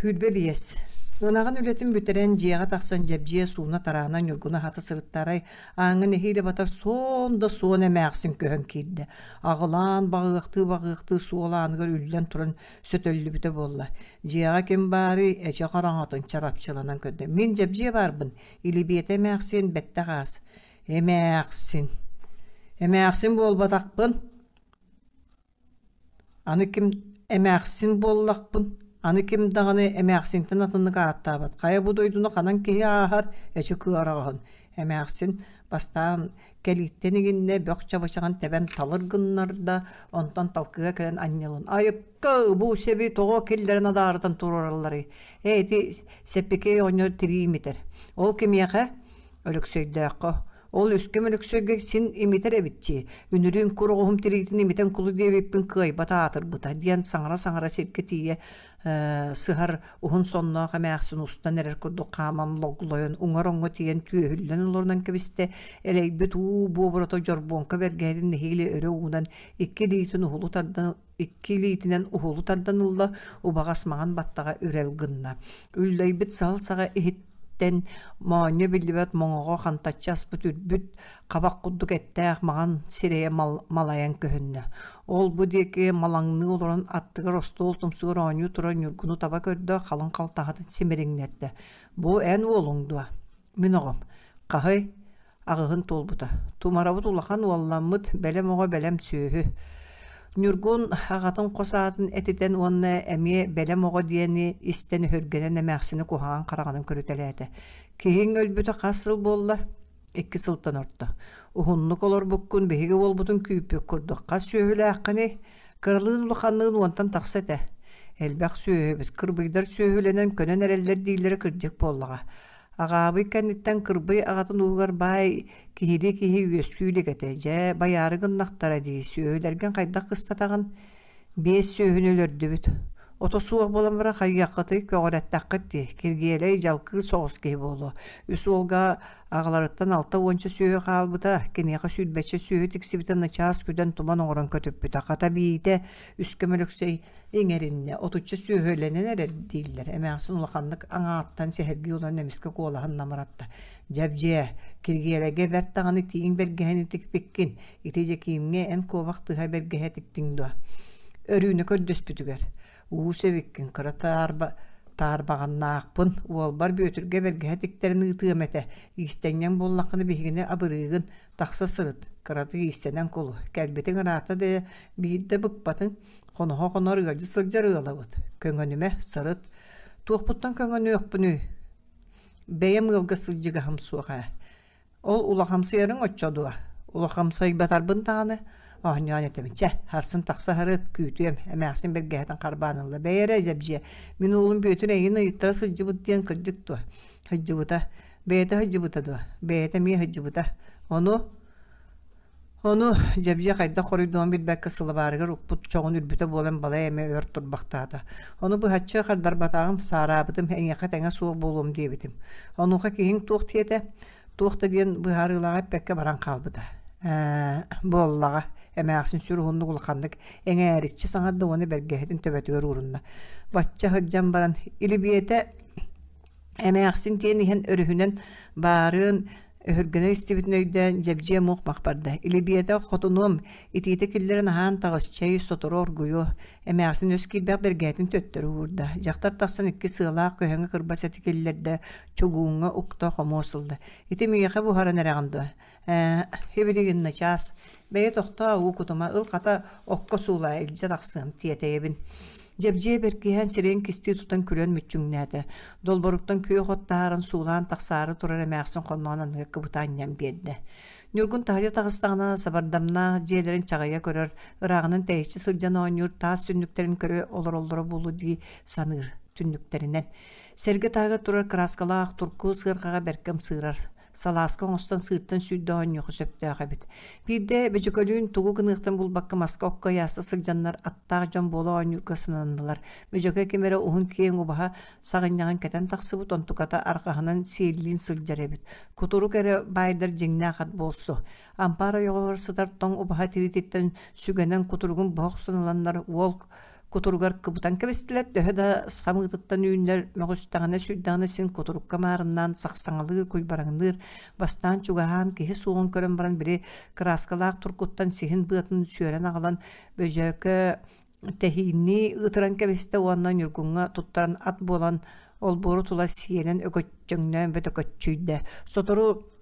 25. Ынаҕын үлэтин бүтэрэн, дьиэҕэ тахсан дьэбдьиэ сууна-тараана Ньургуну аһата сырыттаарай, ааҥҥа нэһиилэ батар суон да суон эмээхсин көһөн киирдэ. Аҕылаан баҕыахтыы-баҕыахтыы суол ааныгар үллэн туран сөтөллүбүтэ буолла. Дьиэҕэ ким баарый, эчи хараҥатын чарапчыланан көрдө. Мин дьэбдьиэ баарбын, Илибиэтэ эмээхсин бэттэх аас. Эмээхсин. Эмээхсин буолбатахпын. Аны ким эмээхсин буоллахпын, аны ким даҕаны эмээхсинтэн атыннык ааттаабат. Хайа бу дойдуну ханан киһи ааһар, эчи кыараҕаһын. Эмээхсин бастаан кэлииттэн игиннэ бөх чабычаҕын тэбэн талыр гыннарда, онтон талкыга кэлэн анньылын. Айыкка, бу сэби тоҕо киллэрэн адаарытан туруоралларый? Ээ, ити Сэппикэй оҕонньор тирии имитэр. Ол кимиэхэ? Өлөксөйдөөххө. Ол үскэм Өлөксөйгө син имитэр эбит дии, үнүрүүн кур оҕуһум тириитин имитэн кулу диэбиппин кыайбат аатырбыта диэн саҥара-саҥара сиргэ тиийэ сыһар уһун сонноох эмээхсин устан эрэр курдук хааман логлойон уҥар оҥҥо тиийэн түөһүллэн олорунан кэбистэ, элэйбит уу буобурата дьорбуоҥка бэргэһэтин нэһиилэ өрө уунан икки илиитин уһулу тардан икки илиитинэн уһулу тардан ылла, убаҕас маҥан баттаҕа үрэл гынна. Үллэйбит саһыл саҕа иһиттэн моонньо биллибэт моҥоҕо хантаччы аспыт үрбүт хабах курдук эттээх маҥан сирэйэ малайан көһүннэ. Ол-бу диэки малаҥныы олорон аттыгар остуол тумсугар оонньуу турар Ньургуну таба көрдө, халыҥ халтаһатын симириҥнэттэ. «Бу эн уолуҥ дуо?» «Мин оҕом. Хаһый?» Аҕыһын туолбута. Тумарабыт улахан уолламмыт, бэлэм оҕо бэлэм сүөһү. Ньургун аҕатын хос аатын этитэн уонна эмиэ бэлэм оҕо диэни истэн өһүргэнэн эмээхсини куһаҕан хараҕынан көрүтэлээтэ. Киһиҥ өлбүтэ хас сыл буолла? Икки сылтан орто. Уһуннук олорбуккун биһиги уолбутун күүппүт курдук. Хас сүөһүлээххиний? Кыралыын улаханныын уонтан тахса этэ. Элбэх сүөһүбүт, кырбыйдар сүөһүлэнэн көнөн эрэллэр дииллэрэ кырдьык буоллаҕа. Аҕаабый кэнниттэн Кырбый аҕатын ууһугар баай киһилии киһи үөскүү илик этэ. Дьэ, байаары гыннахтара дии, сүөһүлэргин хайдах кыстатаҕын? Биэс сүөһүнү өлөрдүбүт. Ото суох буолан баран хайыаххытый, көҕүрэттэххит дии, Киргиэлэй дьалкыы соҕус киһи буолуо. Үс уолга аҕаларыттан алта уонча сүөһү хаалбыта, киниэхэ сүүрбэччэ сүөһү тиксибитэ начаас күдэн туман оҥорон көтүппүтэ. Хата биитэ үскэ Мөлөксөй иҥэриннэ, отучча сүөһүлэнэн эрэр дииллэр. Эмээхсин улаханнык аҥааттан сэһэргии олорон эмискэ куолаһын намыратта. Дьэбдьиэ, Киргиэлэйгэ бэрт даҕаны тииҥ бэргэһэни тикпиккин, ити Дьэкиимҥэ эн куобах тыһа бэргэһэ тиктиҥ дуо? Өрүүнэ көрдөспүтүгэр уус эбиккин, кыра таарба таарбаҕаннаахпын, уолбар Бүөтүргэ бэргэһэ тиктэрин ыытыам этэ, иистэнньэҥ буоллаххына биһигини абырыыгын, тахса сырыт, кыратык иистэнэн кулу, кэлбитиҥ ыраата да биирдэ быкпатыҥ, хоноһо хонор ыалдьыт сылдьар ыалабыт, көҥөнүмэ, сырыт. Туохпуттан көҥөнүөхпүнүй? Бэйэм ыалга сылдьыгаһым суох ээ. Ол улахамсыйарыҥ оччо дуо? Улахамсыйбатарбын даҕаны, оонньоон этэбин. Чэ, сарсын тахса сырыт, күүтүөм, эмээхсин бэргэһэтин харбаан ылла. Бэйэ эрэ дьэбдьиэ, мин уолум Бүөтүр эйигин ыйыттара сылдьыбыт диэн кырдьык дуо? Сылдьыбыта. Бэйэтэ сылдьыбыта дуо? Бэйэтэ эмиэ сылдьыбыта. Ону Ону Дьэбдьиэ хайдах хоруйдуон билбэккэ сылабаарыгар укпут чоҕун үрбүтэ буолан балай эмэ өр турбахтаата. Ону быһаччы хардарбатаҕым, саараабытым, эйиэхэ тэҥэ суох буолуом диэбитим. Онуоха киһиҥ туох диэтэ? Туох да диэн быһаарыылааҕы эппэккэ баран хаалбыта. Ээ, буоллаҕа, эмээхсин сүр уһуннук улаханнык эҥээриччи саҥарда уонна бэргэһэтин төбөтүгэр уурунна. Бачча сылдьан баран, илибиэтэ эмээхсин диэн иһэн өрүһүнэн баарыан Өһүргэнэ истибитин өйдөөн, Дьэбдьиэ муох-мах барда. Илибиэтэ хотунуом, итиитэ киллэрэн аһаан таҕыс, чэй сотору оргуйуо. Эмээхсин өс киирбэх бэргэһэтин төттөрү уурда. Дьахтар тахсан икки сыалаах көһөҥө кырбас эти киллэрдэ, чугууҥҥа укта хомуос ылла. Ити миэхэ буһаран эрэҕин дуо? Ээ, һибилигин начаас. Бэйэ тохтоо, уу кутума, ыл хата окко суулаа, илдьэ тахсыам, тиэтэйэбин. Дьэбдьиэ бэркиһээн сирэйин кистии тутан күлэн мүччүҥнээтэ. Долборуктан күөх от таһааран суулаан тахсаары турар эмээхсин хонноон анныга кыбыта анньан биэрдэ. Ньургун таһырдьа таҕыстаҕына сабардамнаах дьиэлэрин чаҕыйа көрөр, ырааҕынан тэйиччи сылдьан оонньуур таас түннүктэрин көрө олороллоро буолуо дии саныыр түннүктэринэн. Сэргэ таһыгар турар кырааскалаах турку сыарҕаҕа бэркэ ымсыырар. салааска оҥостон сыыртан сүүрдэ оонньуохха сөптөөх эбит. Биирдэ Бөдьөкөлүүн тугу гыныахтан булбакка маска окко ыйааста сылдьаннар аттаах дьон буола оонньуурга сананнылар. Бөдьөкө ким эрэ уһун киэҥ убаһа саҕынньаҕын кэтэн тахсыбыт, онтуката арҕаһынан сиэллиин сылдьар эбит. Кутурук эрэ баайдар дьиҥнээх ат буолсу. Ампаар ойоҕоһугар сытар тоҥ убаһа тириититтэн сүгэнэн кутуругун быһа охсон ыланнар уол кутуругар кыбытан кэбистилэр, төһө да самыытыттан үүннэр мөҕүстэҕинэ сүүрдэҕинэ син кутурукка маарыннаан сахсаҥалыы куйбараҥныыр, бастаан чугаһаан киһи суоҕун көрөн баран били кырааскалаах туркуттан сиһин быатын сүөрэн аҕалан Бөдьөөкө тэһииннии ытыран кэбистэ уонна Ньургуҥҥа туттаран ат буолан олбуору тула сиэнэн өкөччөҥнөөн бөтөкөччүйдэ. Сотору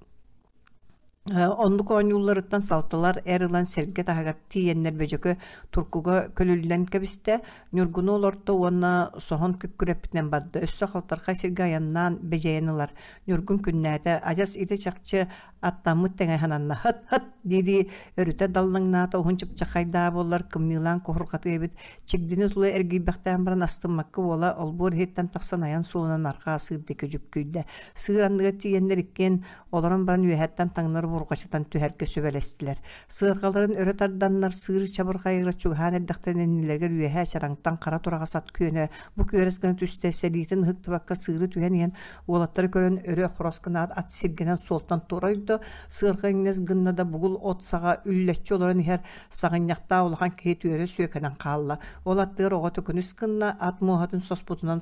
Оннук оонньуулларыттан салтылар эр ылан сэргэ таһыгар тиийэннэр Бөдьөкө туркуга көлүллэн кэбистэ, Ньургуну олорто уонна соһон күккүрэппитинэн барда. Өссө халтархай сиргэ айаннаан бэдьэйэн ылар. Ньургун күннээтэ, адьас ити чахчы аттаммыт тэҥэ сананна. «Хыт-хыт!» дии-дии өрүтэ даллаҥнаата, уһун чыпчаххайдаа буоллар кымньыылаан куһурҕатыа эбит. Чигдини тула эргийбэхтээн баран астыммакка уола олбуор иһиттэн тахсан айан суолунан арҕаа сыыр диэки дьүккүйдэ. Сыыр анныгар тиийэннэр иккиэн Олорон баран үөһэттэн таҥнары бурҕачытан түһэргэ сүбэлэстилэр. Сыарҕаларын өрө тарданнар сыыр чабырҕайыгар чугаһаан эрдэхтэринэ иннилэригэр үөһээ чараҥтан хара тураҕас ат күөнэ бу күөрэс гына түстэ, сэлиитин ыһыктыбакка сыыры түһэн иһэн уолаттары көрөн өрө хорос гынаат ат сиргэнэн суолтан туора ойдо, сыарҕа иҥнэс гынна да бугул от саҕа үллэччи олорон иһэр саҕынньахтаах улахан киһи түөрэ сүөкэнэн хаалла. Ол аттыгар оҕо төкүнүс гынна, ат муоһатын соспутунан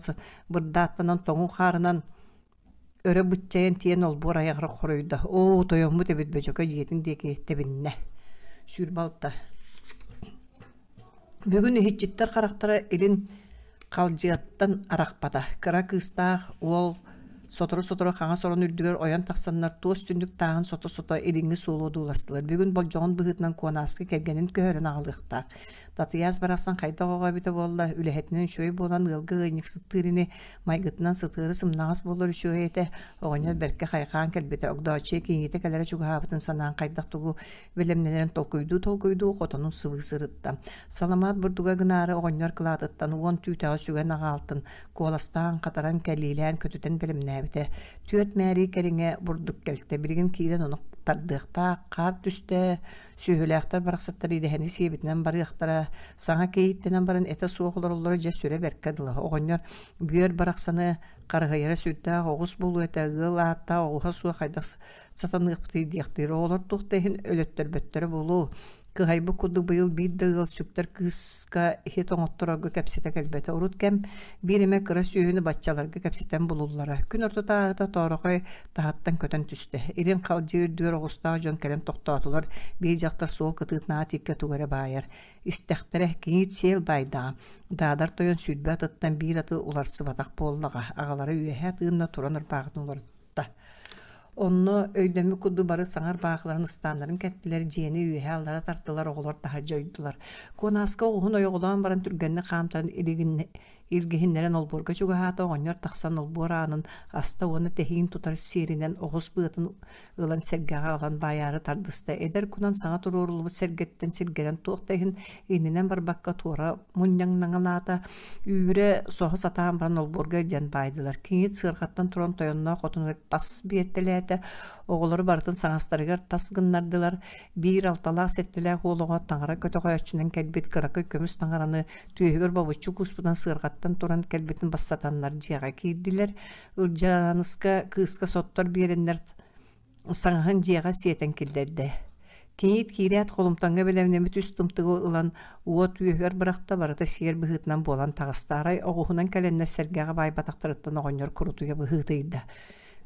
бырдааттанан тоҥуу хаарынан Өрө быччайан тиийэн олбуор айаҕар хоруйда: «Оо, тойоммут эбит Бөдьөкө дьиэтин диэки тэбиннэ» 26. Бүгүн иһиччиттэр харахтара илин халдьыаттан арахпата. Кыра кыыстаах уол сотору-сотору хаҥас орон үрдүгэр ойон тахсаннар туос түннүк тааһын сото-сото илиҥҥи суолу одууластылар. Бүгүн болдьоҕун быһыытынан Куонааскы кэргэнин көһөрөн аҕалыахтаах. Татыйаас барахсан хайдах оҕо эбитэ буолла, үлэһитинэн үчүгэй буолан ыалга ыанньыксыттыыр ини, майгытынан сытыары сымнаҕас буолар үчүгэй этэ. Оҕонньор бэркэ хайҕаан кэлбитэ, Огдооччуйа кийиитэ кэлэрэ чугаһаабытын санаан хайдах тугу бэлэмнэнэрин толкуйдуу-толкуйдуу хотонун сыбыы сырытта. Саламаат бурдуга гынаары оҕонньор кылаатыттан уон түүтэҕи сүгэн аҕаалтын, куоластаан, хатаран, кэлиилээн көтүтэн бэлэмнээбит. бэлэмнээбитэ. Түөрт мээрий кэриҥэ бурдук кэлтэ. Билигин киирэн ону тардыахтаах. Хаар түстэ, сүөһүлээхтэр барахсаттар идэһэни сиэбитинэн барыахтара. Саҥа кийииттэнэн баран этэ суох олороллоро дьэ сүрэ бэркэ дылы. Оҕонньор бүөр барахсаны харыһыйара сүрдээх оҕус буолуо этэ. Ыал ааттаах оҕуһа суох хайдах сатаныахпытый диэхтиир. Оҕолор туох да иһин өлөттөрбөттөрө буолуо. Кыһайбыт курдук быйыл биир да ыал сүктэр кыыска иһит оҥотторорго кэпсэтэ кэлбэтэ. Урут кэм биир эмэ кыра сүөһүнү баччаларга кэпсэтэн булуллара. Күн ортотооҕута Тоорохой таһыттан көтөн түстэ. Илин халдьыы үрдүгэр оҕустаах дьон кэлэн тохтоотулар. Биир дьахтар суол кытыытынааҕы тииккэ тугу эрэ баайар. Истэхтэрэ, кийиит сиэл баайдаҕа. Даадар тойон 20 атыттан биир аты уларсыбатах буоллаҕа. Аҕалара үөһэ тыынна туран ырбааҕытын уларытта. Онно өйдөммүт курдук бары саҥа ырбаахыларын ыстааннарын кэттилэр, дьиэни үөһэ-аллара тартылар, оҕолор таһырдьа ойдулар. Куонааска оҕуһун ойоҕолоон баран түргэнник хаамтаран илгиһиннэрэн олбуорга чугаһаата, оҕонньор тахсан олбуор аанын аста уонна тэһиин тутар сиэринэн оҕус быатын ылан сэргэҕэ аҕалан баайаары тардыста. Эдэр кунан саҥа туруоруллубут сэргэттэн сиргэнэн туох да иһин иннинэн барбакка туора мунньаҥнаҥалаата, Үүрэ соһо сатаан баран олбуорга илдьэн баайдылар. Кийиит сыарҕаттан туран тойонноох хотунугар тас биэртэлээтэ, оҕолору барытын саҥастарыгар тас гыннардылар. Биир алталаах-сэттэлээх уол оҕо таҥара көтөҕөөччүнэн кэлбит кыракый көмүс таҥараны түөһүгэр бобуччу кууспутунан сыарҕаттан туран кэлбитин бастатаннар дьиэҕэ киирдилэр. Ылдьааныска кыыска соттор биэрэннэр саҥаһын дьиэҕэ сиэтэн киллэрдэ. Кийиит киирээт холумтаҥҥа бэлэмнэммит үс тымтыгы ылан уот үөһүгэр бырахта, барыта сиэр быһыытынан буолан таҕыста. Арай оҕуһунан кэлэннэр сэргэҕэ баайбатахтарыттан оҕонньор курутуйа быһыытыйда.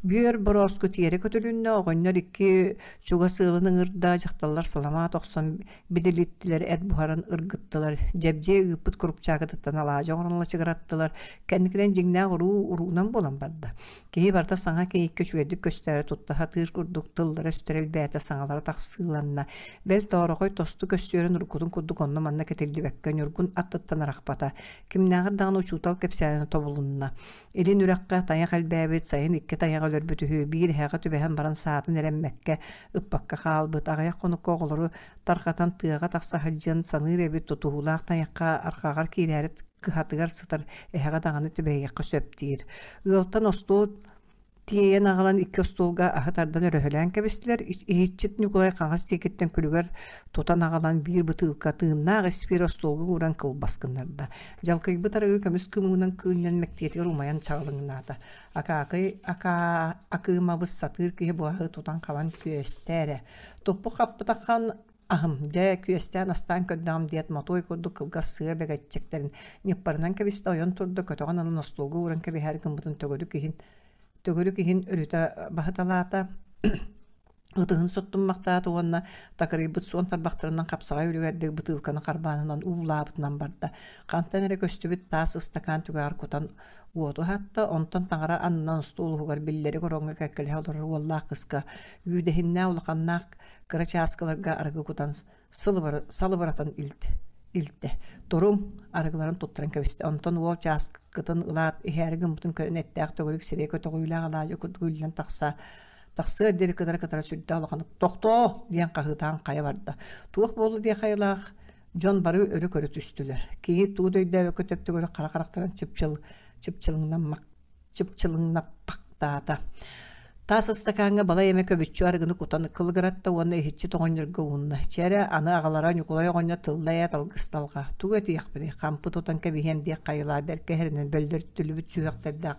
Бүөр борооску тиэрэ көтүлүннэ, оҕонньор икки чугас ыалын ыҥырда, дьахталлар саламаат охсон бидилиттилэр, эт буһаран ыргыттылар, дьэбдьиэ ыыппыт курупчаакытыттан алаадьы оҥорон лачыгыраттылар, кэнникинэн дьиҥнээх уруу уруунан буолан барда. Киһи барыта саҥа кийииккэ үчүгэйдик көстөөрү тутта сатыыр курдук тыллара-өстөрө элбээтэ, саҥалара тахсыыланна. Бэл тоорохой тосту көссүөрэн уруккутун курдук онно-манна кэтиллибэккэ Ньургун аттыттан арахпата. Кимнээҕэр даҕаны учуутал кэпсээнэ тобулунна. Илин үрэххэ тайах элбээбит, сайын икки тайаҕы өлөрбүт үһү, биир эһэҕэ түбэһэн баран саатын эрэммэккэ, ыппакка хаалбыт. Аҕыйах хонукка оҕолору тарҕатан тыаҕа тахса сылдьан саныыр эбит тутуһуулаах тайахха арҕаҕар киирээри кыһатыгар сытар эһэҕэ даҕаны түбэһиэххэ сөп диир. Ыалтан остуол тиэйэн аҕалан икки остуолга аһы тардан өрөһөлөөн кэбистилэр. Иһиччит Ньукулай хаҥас диэкиттэн күлүгэр тутан аҕалан биир бытыылка тыыннаах испиир остуолга ууран кылбас гыннарда. Дьалкыйбыт арыгы көмүс кымыынан кыынньан мэктиэтигэр умайан чаҕылыҥнаата. Акаакый акаа акыымабыс сатыыр киһи бу аһы тутан-хабан күөстээ эрэ. Туппу-хаппытаххан Аһым, дьэ, күөстээн астаан көрдөҕүм диэт, мотуой курдук кылгас сыа бэгэччэктэрин ньыппарынан кэбистэ, ойон турда, көтөҕөн ылан остуолга ууран кэбиһээри гыммытын төгүрүк иһин төгүрүк иһин өрүтэ баһыталаата, ытыһын соттуммахтаата уонна такырыйбыт суон тарбахтарынан хапсаҕай үлүгэрдик бытыылканы харбаанынан уулаабытынан барда. Хантан эрэ көстүбүт таас ыстакаан түгэҕэр кутан уоту аһатта, онтон таҥара аннынан остуол уһугар биллэрик ороҥҥо кэккэлэһэ олорор уоллаах кыска үүдэһиннээх улаханнаах кыра чааскыларга арыгы кутан салыбыратан илтэ. Туруҥ, арыгыларын туттаран кэбистэ. Онтон уол чааскытын ылаат, иһээри гыммытын көрөн эттээх төгүрүк сирэйэ көтөҕүүлээх алаадьы курдук үллэн тахса тахсыар диэри кытара-кытара сүрдээх улаханнык «Тохтоо!» диэн хаһыытаан хайа барда. Туох буолла диэх айылаах дьон бары өрө көрө түстүлэр. Киһи тугу да өйдөөбөккө төп-төгүрүк хара харахтарын чыпчыл чыпчылыҥнаммак чыпчылыҥнаппахтаата. Таас ыстакааҥҥа балай эмэ көбүччү арыгыны кутан кылыгыратта уонна иһиччи тоҕонньорго уунна. Чэ эрэ, аны аҕалара Ньукулай оҕонньор тылла ээ алгысталҕа. Тугу этиэхпиний, хампы тутан кэбиһиэм диэх хайылаа бэркэ иһэринэн бөллөртүлүбүт сүһүөхтэрдээх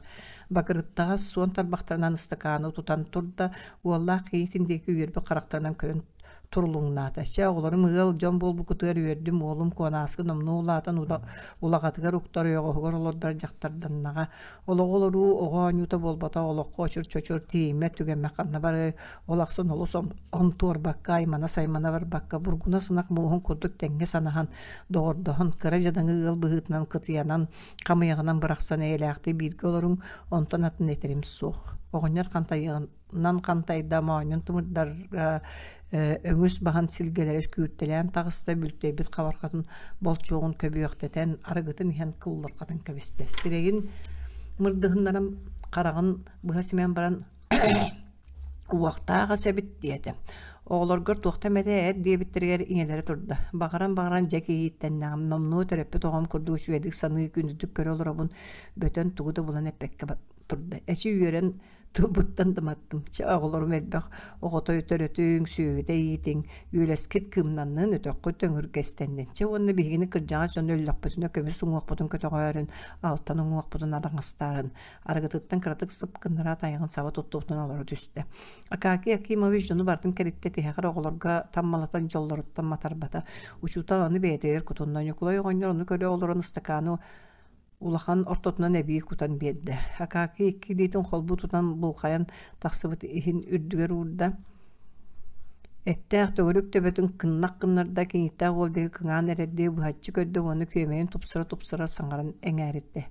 бакырыттаҕас суон тарбахтарынан ыстакааны тутан турда, уоллаах кийиитин диэки үөрбүт харахтарынан көрөн турулуҥнаата. Чэ, оҕолорум ыал дьон буолбуккутугар үөрдүм, уолум Куонааскы номнуо улаатан улаҕатыгар уктар, ойоҕоһугар олордор дьахтарданнаҕа. Олоҕу олоруу оҕо оонньуута буолбатах, олоххо очур-чочур тиийиммэт түгэммэт ханна барыай, ол ахсын олус онтуорбакка, аймана-саймана барбакка, бургуна сынах мууһун курдук тэҥҥэ санаһан, доҕордоһон, кыра дьадаҥы ыал быһыытынан кытыйанан, хамыйаҕынан бырахсан эйэлээхтик бииргэ олоруҥ, онтон атын этэрим суох. Оҕонньор хантайыаҕын нан хантайда моонньун тымырдарга өҥүс баһан силгэлэрэ күүртэлээн таҕыста бүлтэйбит хабарҕатын болчуоҕун көбүөхтэтэн арыгытын иһэн кыллырҕатан кэбистэ сирэйин мырдыһыннаран хараҕын быһа симэн баран уохтаах ас эбит диэтэ оҕолоргор туохта эмэтэ эт диэбиттэригэр ийэлэрэ турда баҕаран-баҕаран дьэ кийииттэннэҕим номнуо төрөппүт оҕом курдук үчүгэйдик саныы күндүтүк көрө олоробун бөтөн тугу да булан эппэккэ. турда. Эчи үөрэн тылбыттан да маттым. Чэ, оҕолорум элбэх оҕото төрөтүҥ, сүөһүтэ иитиҥ, үөлэскит кыымнаннын, өтөххүт төҥүргэстэннин. Чэ уонна биһигини кырдьаҕас дьон өллөхпүтүнэ көмүс уҥуохпутун көтөҕөөрүн, алтан уҥуохпутун араҥастаарын. Арыгытыттан кыратык сып гыннараат айаҕын саба туттубутун олоро түстэ. Акакий Акимович дьону барытын кэриттэ тиһэҕэр оҕолорго таммалатан дьоллоруттан матарбата. Учуутал аны бэйэтигэр кутунна. Ньукулай оҕонньор ону көрө олорон ыстакааны улахан ортотунан эбии кутан биэрдэ. Акакий икки илиитин холбуу тутан булхайан тахсыбыт иһин үрдүгэр уурда. Эттээх төгүрүк төбөтүн кыннах гыннарда, кинииттээх уол диэки кыҥаан эрэрдии быһаччы көрдө уонна күөмэйин тупсара-тупсара саҥаран эҥээриттэ.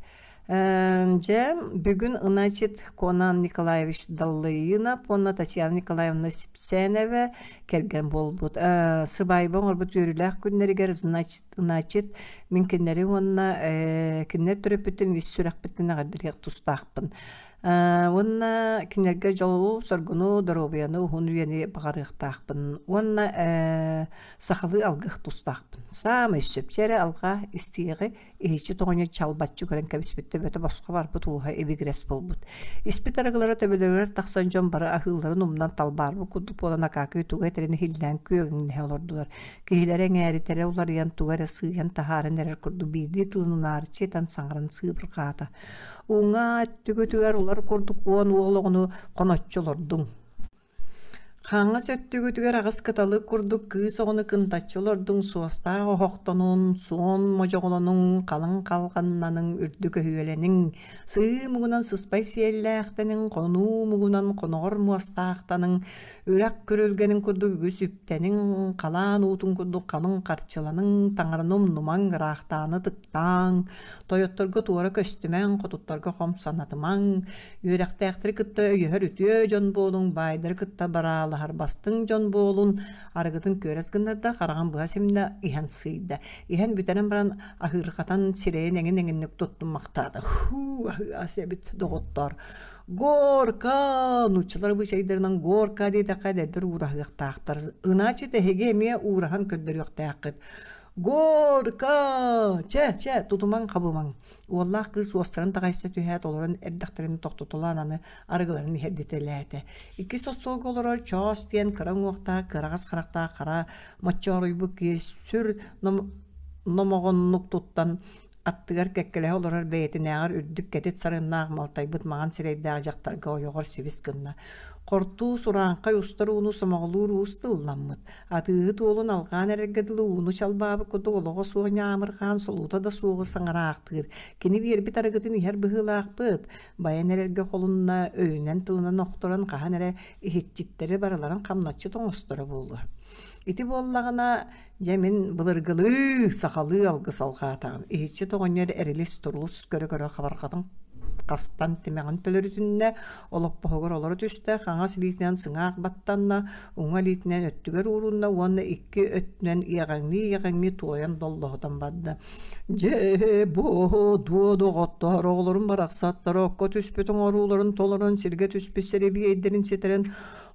Дьэ, бүгүн значит Конан Николаевич Даллыйынов уонна Татьяна Николаевна Сипсэнова кэргэн буолбут. Сыбаайба оҥорбут үөрүүлээх күннэригэр значит, значит мин кинилэри уонна кинилэр төрөппүттэрин ис сүрэхпиттэн эҕэрдэлиэх тустаахпын. Уонна кинилэргэ дьолу, соргуну, доруобуйаны, уһун үйэни баҕарыахтаахпын. Уонна сахалыы алгых тустаахпын. Саамай сөп эрэ алҕаа истиэҕи Иһиччи тоҕонньор чалбаччы көрөн кэбиспит төбөтө босхо барбыт ууһа ибигирэс буолбут. Испит арыгылара төбөлөрүгэр тахсан дьон бары аһыылларын умнан талбаарбыт курдук буолан Акаакый тугу этэрин иһиллээн күөгэҥнэһэ олордулар. Киһилэрэ эҥээритэрэ уларыйан тугу эрэ сыыйан таһааран эрэр курдук биирдии тылын унаарыччы этэн саҥаран сыыбырҕаата. Уҥа өттүгүтүгэр улар курдук уон уол оҕону хоноччу олордуҥ. Хаҥас өттүгүтүгэр аҕыс кыталык курдук кыыс оҕону кынтаччы олордуҥ, суостаах оһохтонун, суон модьоҕолонуҥ, халыҥ халҕаннаныҥ, үрдүк өһүөлэниҥ, сыһыы муҥунан сыспай сиэллээхтэниҥ, хонуу муҥунан хоноҕор муостаахтаныҥ, үрэх күрүлгэнин курдук үгүс үптэниҥ, халаан уутун курдук халыҥ харчыланыҥ, таҥараны умнумаҥ, ыраахтааны ытыктааҥ, тойотторго туора көстүмэҥ, хотуттарга хом санатымаҥ, Үөрэхтээхтэри кытта өйөһөр үтүө дьон буолуҥ, баайдары кытта бараалаһар бастыҥ дьон буолун, арыгытын күөрэс гыннарда, хараҕын быһа симнэ, иһэн сыыйда. Иһэн бүтэрэн баран аһыырҕатан сирэйин эҥин-эҥинник туттуммахтаата. Һуу, аһыы ас эбит, доҕоттоор. Горка! Нууччалар быычайдарынан горка диэтэххэ эдэрдэр уураһыахтаахтар. Иначе эһиги эмиэ уураһан көрдөрүөхтээххит. Горка! Чэ, чэ, тутумаҥ-хабымаҥ. Уоллаах кыыс уостарын таҕайса түһээт олорон эрдэхтэрин тохтотолоон аны арыгыларын иһэрдитэлээтэ. Иккис остуолга олорор Чоос диэн кыра уҥуохтаах, кыараҕас харахтаах хара моччооруйбут киһи сүр номоҕоннук туттан аттыгар кэккэлэһэ олорор бэйэтинээҕэр үрдүк кэтит сарыннаах малтайбыт маҥан сирэйдээх дьахтарга ойоҕор сибис гынна. Хортуус урааҥхай устар ууну сомоҕолуур уус тылламмыт. Атыыһыт уолун алҕаан эрэргэ дылы ууну чалбаабыт курдук олоҕо суох ньаамырҕаан солуута да суоҕу саҥараахтыыр. Кини биэрбит арыгытын иһэр быһыылаахпыт. Байан эрэргэ холунна, өйүнэн тылынан охторон хаһан эрэ иһиччиттэри барыларын хамначчыт оҥосторо буолуо. Ити буоллаҕына, дьэ мин былыргылыы сахалыы алгыс алҕаатаҕым. Иһиччит оҕонньор эрилис-турулус көрө-көрө хабарҕатын хастан тимэҕин төлөрүтүннэ, олоппоһугар олоро түстэ, хаҥас илиитинэн сыҥаах баттанна, уҥа илиитинэн өттүгэр уурунна уонна икки өттүнэн иэҕэҥнии-иэҕэҥнии туойан доллоһутан барда. Дьэ, бу дуо доҕоттоор, оҕолорум барахсаттар окко түспүт оҥорууларын толорон, сиргэ түспүт сэрэбиэйдэрин ситэрэн,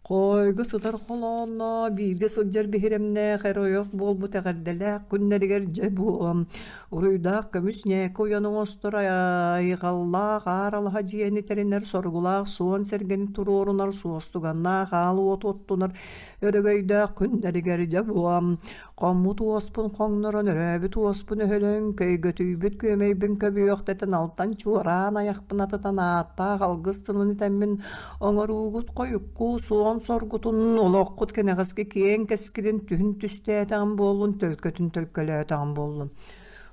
Хоойго сытар холоонно бииргэ сылдьар биһирэмнээх эр-ойох буолбут эҕэрдэлээх күннэригэр дьэ буом уруйдаах көмүс ньээкэ уйан оҥостор айҕаллаах аар алаһа дьиэни тэринэр соругулаах суон сэргэни туруорунар суостуганнаах аал уоту оттунар өрөгөйдөөх күннэригэр дьэ буом Хоммут уоспун хоҥнорон, өрөөбүт уоспун өһөлөн, көйгөтүйбүт күөмэйбин көбүөхтэтэн, алтан чуораан айахпын атытан, ааттаах алгыс тылын этэммин, оҥоруугут хойукку суон соргутун, олоххут кэнэҕэски киэҥ кэскилин түһүн түстээтэҕим буоллун, төлкөтүн төлкөлөөтөҕүм буоллун.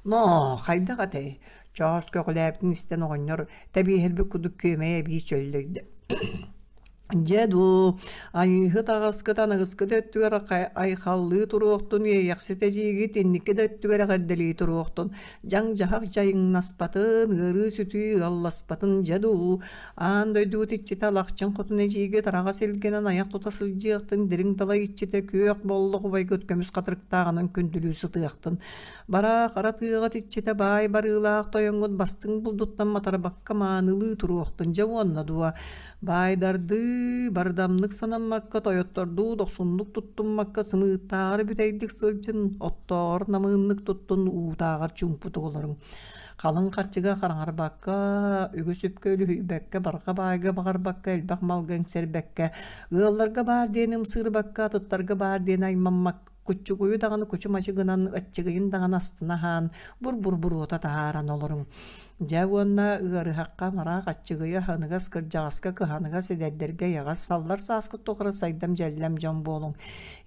Ноо, хайдах этэй? Чоос көҕүлээбитин истэн оҕонньор тэбиэһирбит курдук күөмэйэ эбии чөллөйдө. Дьэ дуу, айыыһыт аҕаскыт аныгыскыт өттүгэр айхаллыы туруохтун, иэйэхсит эдьиийгит инники да өттүгэр эҕэрдэлии туруохтун, дьаҥ-дьаһах дьайыҥнаспатын, ыарыы-сүтүү ыалласпатын дьэ дуу, аан дойдугут иччитэ Алахчын хотун эдьиийгит араҕас илгэнэн айах тута сылдьыахтын, дириҥ далай иччитэ күөх боллох убайгыт көмүс хатырыктааҕынан күндүлүү сытыахтын. Бараа хара тыаҕыт иччитэ баай барыылаах тойоҥҥут бастыҥ булдуттан матарбакка маанылыы туруохтун дьэ уонна дуо Баайдардыын Бардамнык санаммакка, тойоттордуу дохсуннук туттуммакка, сымыыттааҕар бүтэйдик сылдьын, оттооҕор намыыннык туттун, уутааҕар чуумпутук олоруҥ. Халыҥ харчыга хараҥарбакка, үгүс үпкэ үлүһүйбэккэ, барҕа баайга баҕарбакка, элбэх малга иҥсэрбэккэ, ыалларга баар диэн ымсыырбакка, атыттарга баар диэн аймаммакка, куччугуйу даҕаны кучу-мачы гынан, аччыгыйын даҕаны астына аһаан, бур-бур буруота таһааран олоруҥ. Дьэ уонна ыарыһахха амараах аччыгыйа аһыныгас, кырдьаҕаска кыһаныгас, эдэрдэргэ эйэҕэс, саллар сааскыт тухары сайдам-дьэллэм дьон буолуҥ.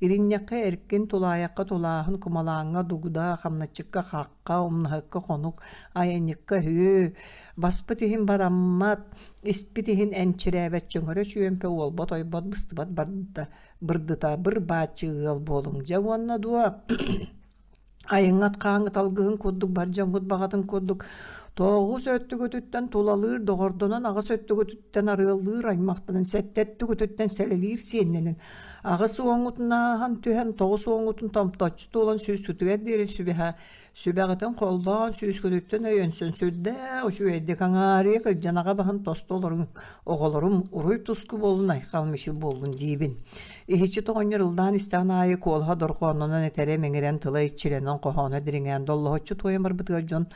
Иринньэххэ эркин, тулаайахха тулааһын, кумалааҥҥа дугда, хамначчыкка хахха, умнаһыкка хонук, айанньыкка үһү, баспыт иһин бараммат, испит иһин энчирээбэт чөҥөрө чүөмпэ уолбат-ойбот быстыбат барда бырдыта быр-бааччы ыал буолуҥ. Дьэ уонна дуо айыҥҥат хааҥҥыт алгыһын курдук бар дьоҥҥут баҕатын курдук тоҕус өттүгүтүттэн тулалыыр доҕордонон аҕыс өттүгүтүттэн арыаллыыр аймахтанан сэттэ өттүгүтүттэн сэлэлиир сиэннэнэн аҕыс уоҥҥутун ааһан түһэн тоҕус уоҥҥутун томточчу туолан сүүскүтүгэр диэри сүбэһэ Сүбэҕитин холбоон, сүүскүтүттэн өйөнсөн сүрдээх үчүгэйдик аҥаарыйа кырдьан аҕа баһын тосту олоруҥ, оҕолорум уруй-туску буоллун, айхал-мичил буоллун диибин. Иһиччит оҕонньор ыллаан истэҕин аайы куолаһа дорҕооннонон этэрэ мэҥирэн тыла иччилэнэн хоһооно дириҥээн доллоһуччу туойан барбытыгар дьон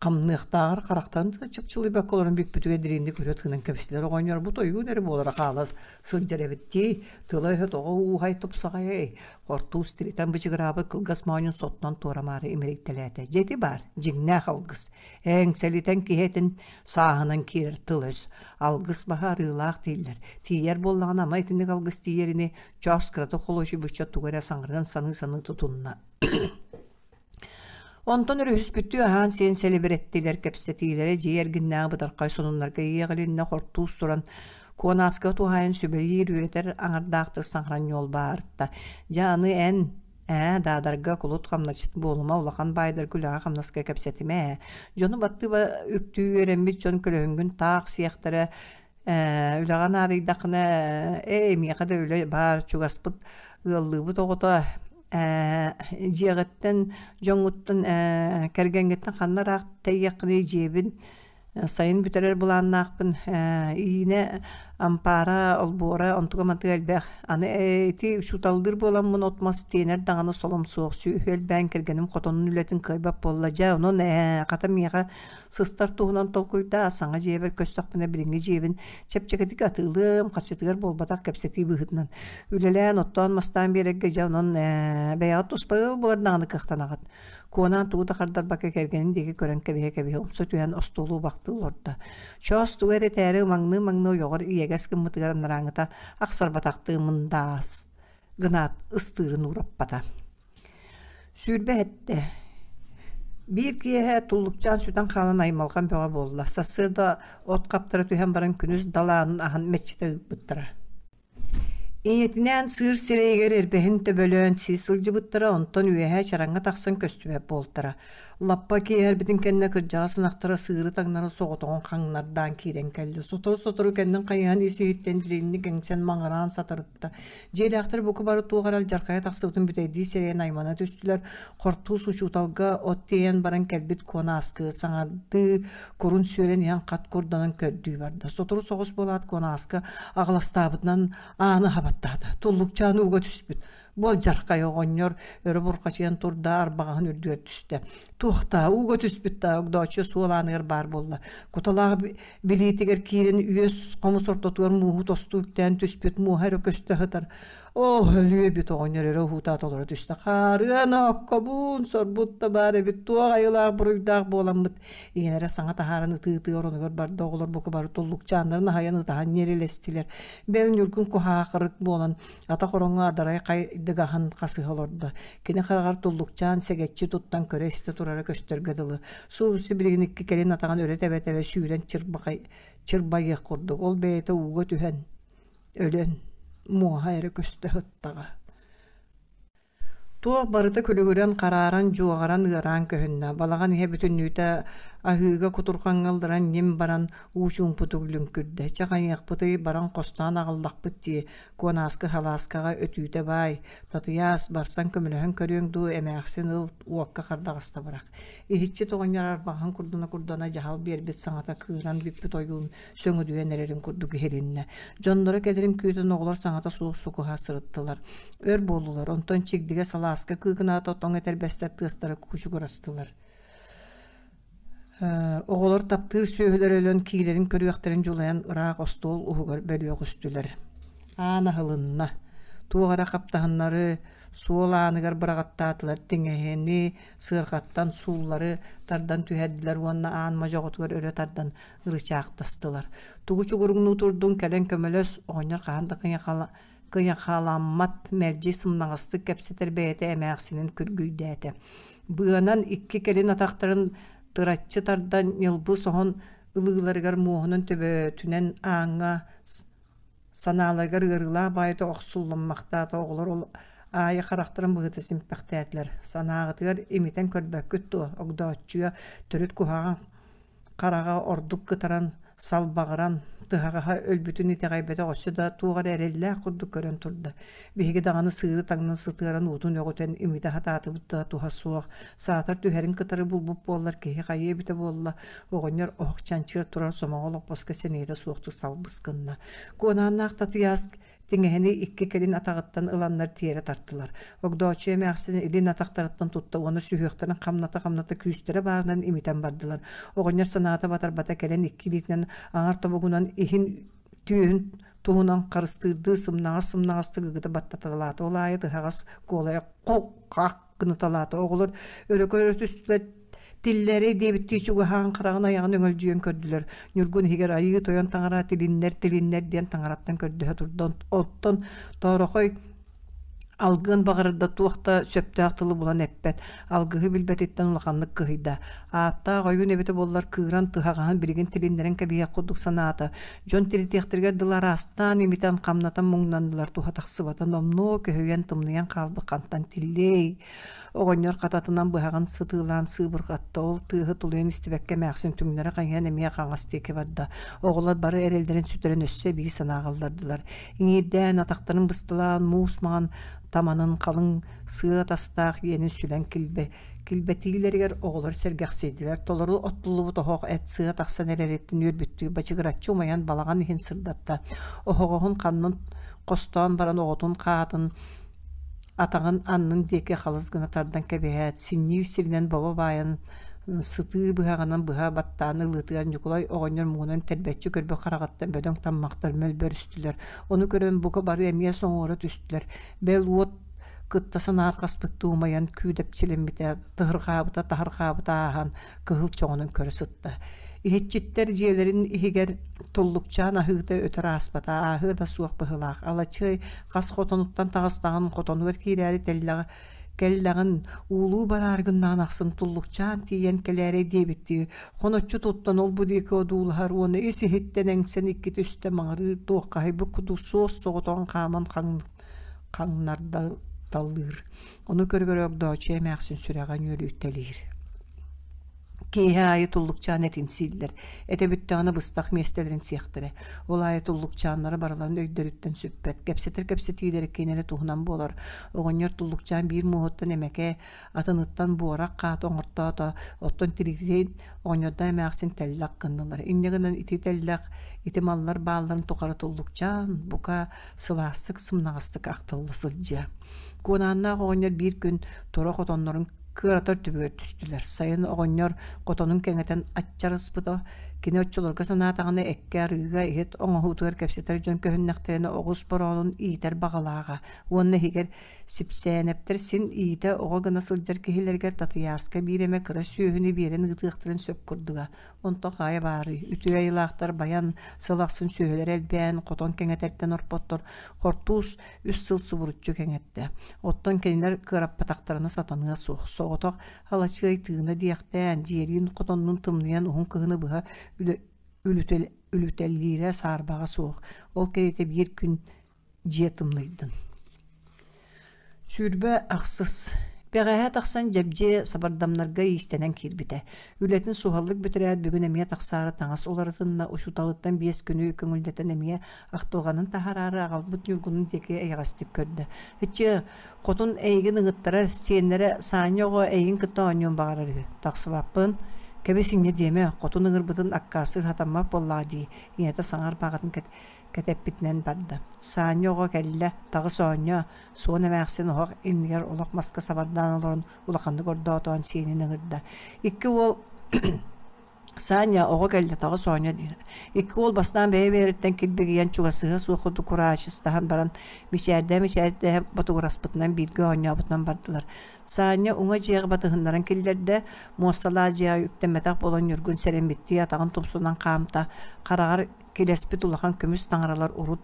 хамныахтааҕар харахтарын да чыпчылыйбакка олорон бүппүтүгэр дириҥник өрө тыынан кэбистилэр. Оҕонньорбут ойуун эрэ буолара хаала сылдьар эбит дии. Тыла-өһө тоҕо ууһай тупсаҕайай? Хортуус тиритэн бычыгыраабыт кылгас моонньун соттон туорамаары имирийтэлээтэ. Дьэ ити баар, дьиҥнээх алгыс. Эҥсэлитэн киһи этин сааһынан киирэр тыл-өс. Алгыс баһа арыылаах дииллэр. Тиийэр буоллаҕына ама итинник алгыс тиийэрини чоос кыратык холуочуйбучча тугу эрэ саҥарыан саныы-саныы тутунна. Онтон өрүһүспүттүү аһаан-сиэн сэлибирэттилэр, кэпсэтиилэрэ дьиэ эргиннээҕи бытархай сонуннарга иэҕилиннэ хортуус туран, Куонааскыга туһаайан сүбэлиир, үөрэтэр аҥардаахтык саҥаран ньуолбаарта. Дьэ аны эн, ээ, Даадарга кулут хамначчыт буолума, улахан баайдарга үлэҕэ-хамнаска кэпсэтимэ ээ. Дьону баттыы үктүү үөрэммит дьон көлөһүҥҥүн таах сиэхтэрэ, Ээ, үлэҕэ наадыйдаххына, ээ, миэхэ да үлэ баар, чугаспыт ыаллыыбыт оҕото ээ, дьиэҕиттэн, дьоҥҥуттан ээ, кэргэҥҥиттэн ханна ыраах тэйиэххиний дьиэбин сайын бүтэрэр былааннаахпын ээ, иинэ, ампаара, олбуора, онтуга-мантыга элбэх. Аны ээ, ити учууталлыыр буоламмын от-мас тиэнэр даҕаны солом суох, сүөһү элбээн кэргэним хотонун үлэтин кыайбат буолла. Дьэ, онон ээ, хата миэхэ Сыстар туһунан толкуйдаа, саҥа дьиэбэр көстөхпүнэ билиҥҥи дьиэбин чэпчэкитик атыылыам, харчытыгар буолбатах кэпсэтии быһыытынан. Үлэлээн, оттоон-мастаан биэрэргэ дьэ онон ээ, бэйэҕит туспа ыал буолар даҕаны кыахтанаҕыт. Куонаан тугу да хардарбакка кэргэнин диэки көрөн кэбиһэ-кэбиһэ умса түһэн остуолу убахтыы олордо. Чоос тугу эрэ этээри ымаҥныы-ымаҥныы ойоҕор иэгэс гыммытыгар анарааҥҥыта ахсарбатахтыы мындаас гынаат ыстыырын уураппата. Сүүрбэ эттэ. Биир киэһэ туллукчаан сүтэн хаалан аймалҕан бөҕө буолла. Сарсыарда от хаптара түһэн баран күнүс далаанын аһан мэччитэ ыыппыттара. Ийэтинээн сыыр сирэйигэр эрбэһин төбөлөөн сии сылдьыбыттара, онтон үөһэ чараҥҥа тахсан көстүбэт буолтара. Лаппа киэһэрбитин кэннэ кырдьаҕас ынахтара сыыры таҥнары соҕотоҕун хаҥнардаан киирэн кэллэ. Сотору-сотору кэннин хайыһан ис-иһиттэн дириҥник эҥсэн маҥыраан сатарытта. Дьиэлээхтэр бука бары туох эрэ алдьархайа тахсыбытын бүтэйдии сэрэйэн аймана түстүлэр. Хортуус учууталга от тиэйэн баран кэлбит Куонааскы саҥардыы курун сүөрэн иһэн хат курданан көрдүү барда. Сотору соҕус буолаат Куонааскы аҕыластаабытынан ааны хабаттаата. Туллукчаан ууга түспүт. Бу алдьархай оҕонньор өрө бурҕачыйан турда, арбаҕаһын үрдүгэр түстэ. Туохтаа ууга түспүт да огдооччу суол ааныгар баар буолла. Куталаах билиитигэр киирэн үөс хомус ортотугар мууһу тосту үктээн түспүт муоһа эрэ көстө сытар. Оо, өлүө эбит оҕонньор өрө уһуутаат олоро түстэ. Хаарыан ооккобуун, сорбут да баар эбит, туох айылаах буруйдаах буоламмыт. Ийэлэрэ саҥа таһааран ытыы-ытыы оронугар барда, оҕолор бука бары туллукчааннарын аһайан ытаһан ньирилэстилэр. Бэл Ньургун куһаахырык буолан атах ороҥҥо адарай хайдыгаһын хасыһа олордо. Кини хараҕар туллукчаан сэгэччи туттан көрө-истэ турара көстөргө дылы. Субу сибилигин икки кэлин атаҕын өрө тэбэ-тэбэ сүүрэн чырбахай чырбайыах курдук. Ол бэйэтэ ууга түһэн, өлөн, муоһа эрэ көстө сыттаҕа. Туох барыта күлүгүрэн, харааран, дьуоҕаран, ыараан көһүннэ. Балаҕан иһэ бүтүннүүтэ Аһыыга кутурҕаҥҥа ылларан ньим баран уу чуумпутук лүҥкүрдэ. Чэ хайыахпытый, баран хостоон аҕаллахпыт дии, Куонааскы халааскаҕа өтүүтэ баай, Татыйаас, барсан көмөлөһөн көрүөҥ дуу, эмээхсин ыл, уокка хардаҕаста бырах. Иһиччит оҕонньор арбаҕаһын курдуна-курдана дьаһал биэрбит саҥата кыыран бүппүт ойуун сөҥүдүйэн эрэрин курдук иһилиннэ. Дьонноро кэлэрин күүтэн оҕолор саҥата суох сукуһа сырыттылар. Өр буоллулар, онтон чигдигэ салааска кыыкынаата тоҥ этэрбэстэр тыастара куучугурастылар. Оҕолор таптыыр сүөһүлэрэ өлөн киирэрин көрүөхтэрин дьулайан ыраах остуол уһугар бөлүөҕүстүлэр. Аан аһылынна. Туох эрэ хаптаһыннары суол ааныгар быраҕаттаатылар, тиҥэһини, сыарҕаттан сууллары тардан түһэрдилэр уонна аан модьоҕотугар өрө тардан ырычаахтастылар. Тугу чугуруҥнуу турдуҥ, кэлэн көмөлөс, оҕонньор хаһан да кыйахаламмат, мэлдьи сымнаҕастык кэпсэтэр бэйэтэ эмээхсинин күргүйдээтэ. Быанан икки кэлин атахтарын тыраччы тардан ньылбы соһон ылыыларыгар муоһунан төбөтүнэн ааҥҥа санааларыгар ыарыылаах баайыта охсуллуммахтаата оҕолор ол аайы харахтарын быһыта симпэхтээтилэр санааҕытыгар имитэн көрбөккүт дуо Огдооччуйа төрүт куһаҕан хараҕа ордук кытаран, салбаҕыран, тыһаҕаһа өлбүтүн итэҕэйбэтэх өссө да туох эрэ эрэллээх курдук көрөн турда. Биһиги даҕаны сыыры таҥнан сытыаран уутун өҕүтэн имитэ сатаатыбыт да туһа суох. Саатар түһэрин кытары булбут буоллар киһи хайыа эбитэ буолла, оҕонньор оһох чанчыгар турар сомоҕо олоппоско сэниэтэ суохтук салбыс гынна. Куонааннаах Татыйаас Тиҥэһини икки кэлин атаҕыттан ыланнар тиэрэ тартылар. Огдооччу эмээхсин илин атахтарыттан тутта уонна сүһүөхтэрин хамната-хамната күүстэрэ баарынан имитэн бардылар. Оҕонньор санаата батарбата кэлэн икки илиитинэн аҥар тобугунан иһин түөһүн туһунан харыстыырдыы сымнаҕас-сымнаҕастык ыгыта баттаталаата. Ол аайы тыһаҕас куолайа хох-хах гыныталаата. Оҕолор өрө көрө түстүлэр Тиллэрэй диэбиттии чугаһаан хараҕын айаҕын өҥөлдьүйэн көрдүлэр. Ньургун иһигэр айыы тойон таҥара тилиннэр тилиннэр диэн таҥараттан көрдөһө турда. Оттон Тоорохой алгыан баҕарар да туох да сөптөөх тылы булан эппэт. Алгыһы билбэтиттэн улаханнык кыһыйда. Ааттаах ойуун эбитэ буоллар кыыран тыһаҕаһын билигин тилиннэрэн кэбиһиэх курдук санаата. Дьон тиритиэхтэригэр дылы араастаан имитэн хамнатан муҥнаннылар туһа тахсыбата номнуо көһүйэн тымныйан хаалбыт хантан тиллиэй. Оҕонньор хататынан быһаҕын сытыылаан сыыбырҕатта, ол тыаһы тулуйан истибэккэ эмээхсин түҥнэри хайыһан эмиэ хаҥас диэки барда. Оҕолор бары эрэллэрин сүтэрэн өссө эбии санааҕа ыллардылар. Иҥиирдээн, атахтарын бысталаан, муус маҥан таманын халыҥ сыа тастаах иэнин сүлэн килбэ килбэтиилэригэр оҕолор сэргэхсийдилэр. Толору оттуллубут оһох эт сыа тахсан эрэриттэн үөрбүттүү бачыгыраччы умайан балаҕан иһин сырдатта. Оһоҕоһун ханнын хостоон баран оҕотун хаатын Атаҕын аннын диэки халыс гына тардан кэбиһээт, синньиир сиринэн бобо баайан сытыы быһаҕынан быһа баттаан ылыытыгар Ньукулай оҕонньор муҥунан тэрбэччи көрбүт хараҕыттан бөдөҥ таммахтар мөлбөрүстүлэр. Ону көрөн бука бары эмиэ соҥуора түстүлэр. Бэл уот кытта санаарҕаспыттыы умайан күүдэпчилэммитэ, тыһырҕаабыта таһырҕаабыта ааһан кыһыл чоҕунан көрө сытта. Иһиччиттэр дьиэлэрин иһигэр туллукчаан аһыыта өтөр ааспата, ааһыа да суох быһыылаах. Алачыай хас хотонуттан таҕыстаҕын хотонугар киирээри тэллэҕэ кэллэҕин уулуу бараары гыннаҕын ахсын туллукчаан тиийэн кэлээрэй диэбиттии хоноччу туттан ол-бу диэки одуулаһар уонна ис-иһиттэн эҥсэн иккитэ үстэ маҥырыыр туоххаһыйбыт курдук суос соҕотоҕун хааман хаҥнардалыыр. Ону көрө-көрө Огдооччуйа эмээхсин сүрэҕэ нүөлүйтэлиир. Киэһэ аайы туллукчаан этин сииллэр, этэ бүттэҕинэ быстах миэстэлэрин сиэхтэрэ. Ол аайы туллукчааннара барыларын өйдөрүттэн сүппэт, кэпсэтэр кэпсэтиилэрэ кинилэри туһунан буолар. Оҕонньор туллукчаан биир муоһуттан эмэкэ, атыныттан буорах хаата оҥортоото, оттон тиритин оҕонньордоох эмээхсин тэллэх гыннылар. Инньэ гынан ити тэллэх, ити маллар баалларын тухары туллукчаан, бука, сылаастык, сымнаҕастык ахтылла сылдьыа. Куонааннаах оҕонньор биир күн тура хотоннорун кыаратар түбүгэр түстүлэр. Сайын оҕонньор хотонун кэҥэтэн аччарыспыта. Кини оччолорго санаатаҕына эккэ, арыыга, иһит оҥоһуутугар кэпсэтэр дьон көһүннэхтэринэ оҕус бороонун иитэр баҕалааҕа уонна иһигэр Сипсээнэптэр син иитэ оҕо гына сылдьар киһилэригэр Татыйааска биир эмэ кыра сүөһүнү биэрэн ыытыахтарын сөп курдуга. Онто хайа баарый, үтүө айылаахтар байан, сыл ахсын сүөһүлэрэ элбээн, хотон кэҥэтэртэн орпоттор, хортуус үс сыл субуруччу кэҥэттэ. Оттон кинилэр кыараппатахтарына сатаныа суох. Соҕотох Алачыай тыына диэхтээн, дьиэлиин хотоннун тымныйан уһун кыһыны быһа үлүтэллиирэ саарбаҕа суох. Ол кэриэтэ биир күн дьиэ тымныйдын. 28. Бэҕэһээ тахсан Дьэбдьиэ сабардамнарга иистэнэн киирбитэ. Үлэтин суһаллык бүтэрээт бүгүн эмиэ тахсаары таҥас уларытынна, учууталыттан 5 күнү көҥүллэтэн эмиэ ахтылҕанын таһаараары аҕалбыт Ньургунун диэки эйэҕэстик көрдө. «Ыччыы, хотун эйигин ыҥыттарар, сиэннэрэ Саанньа оҕо эйигин кытта оонньуон баҕарар үһү. Тахсыбаппын. Кэбис инньэ диэмэ, хотун ыҥырбытын аккаастыыр сатаммат буоллаҕа дии», ийэтэ саҥар баҕатын кэтэппитинэн барда. Саанньа оҕо кэллэ, таҕыс оонньоо, Суон эмээхсин оһох иннигэр олох маска сабардаан олорон улаханнык ордоотоон сиэнин ыҥырда. Икки уол Саня оҕо кэллэ таҕыс оонньо диир. Икки уол бастаан бэйэ-бэйэлэриттэн килбигийэн чугасыһа суох курдук кураачыстаһан баран мичээрдээ-мичээрдээһэ ботугураспытынан бииргэ оонньообутунан бардылар. Саня уҥа дьиэҕэ батыһыннаран киллэрдэ, муосталаах дьиэҕэ үктэммэтэх буолан Ньургун сэрэммиттии атаҕын тумсунан хаамта, хараҕар килэспит улахан көмүс таҥаралар урут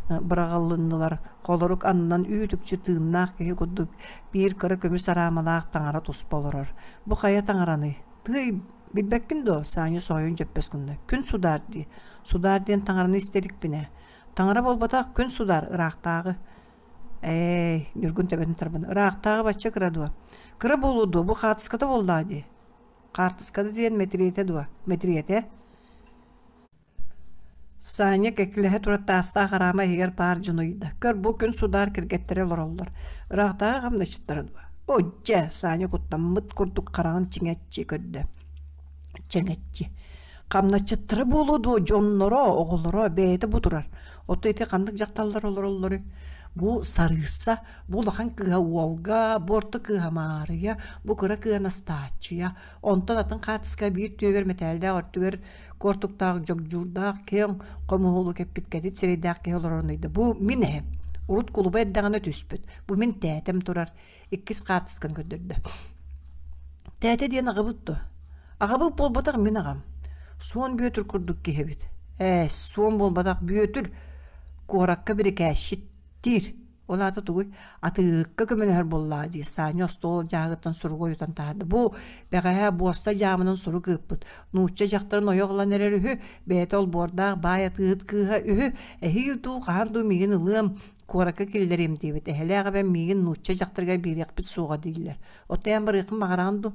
быраҕылыннылар, холорук аннынан үүт-үкчү тыыннаах киһи курдук биир кыра көмүс араамалаах таҥара туспа олорор. Бу хайа таҥараный? Тыый, билбэккин дуо? Саня соһуйан дьөппөс гынна. Күн судаар дии. Судаар диэн таҥараны истэ иликпин ээ. Таҥара буолбатах, күн судаар, ыраахтааҕы. Ээй, Ньургун төбөтүн тарбана. Ыраахтааҕы бачча кыра дуо? Кыра буолуо дуо? Бу хаартыската буоллаҕа дии. Хаартыската диэн мэтириэтэ дуо? Мэтириэтэ. Саня кэккэлэһэ турар таастаах араама иһигэр баар дьону ыйда. Көр, бу күн судаар кэргэттэрэ олороллор. Ыраахтааҕы хамначчыттара дуо? О, дьэ, Саня куттаммыт курдук хараҕын чиҥэччи көрдө. Чэҥэччи. Хамначчыттара буолуо дуо, дьонноро, оҕолоро, бэйэтэ бу турар. Оттон ити ханнык дьахталлар олороллоруй? Бу Сарыысса, бу улахан кыыһа Уолга, бу орто кыыһа Маарыйа, бу кыра кыыһа Настааччыйа. Онтон атын хаартыска биир түөгэр мэтээллээх өртүгэр куортуктаах дьогдьуурдаах киэҥ хомуһулу кэппит кэтит сирэйдээх киһи олорорун ыйда. Бу мин эһэм. Урут кулуба эрдэҕинэ түспүт. Бу мин тээтэм турар. Иккис хаартысканы көрдөрдө. Тээтэ диэн аҕабыт дуо? Аҕабыт буолбатах мин аҕам. Суон Бүөтүр курдук киһи эбит. Ээ, суон буолбатах Бүөтүр куоракка бирикээсчит диир. Ол аата тугуй? Атыыһыкка көмөлөһөр буоллаҕа дии. Саня остуол дьааһыгыттан суругу ойутан таһаарда. Бу бэҕэһээ буоста дьаамынан сурук ыыппыт. Нуучча дьахтарын ойох ылан эрэр үһү. Бэйэтэ олбуордаах баай атыыһыт кыыһа үһү. Эһиил дуу, хаһан дуу миигин ылыам, куоракка киллэриэм диэбит. Эһэлээх эбэм миигин нуучча дьахтарыгар биэриэхпит суоҕа дииллэр. Оттон эн барыаххын баҕараҕын дуу?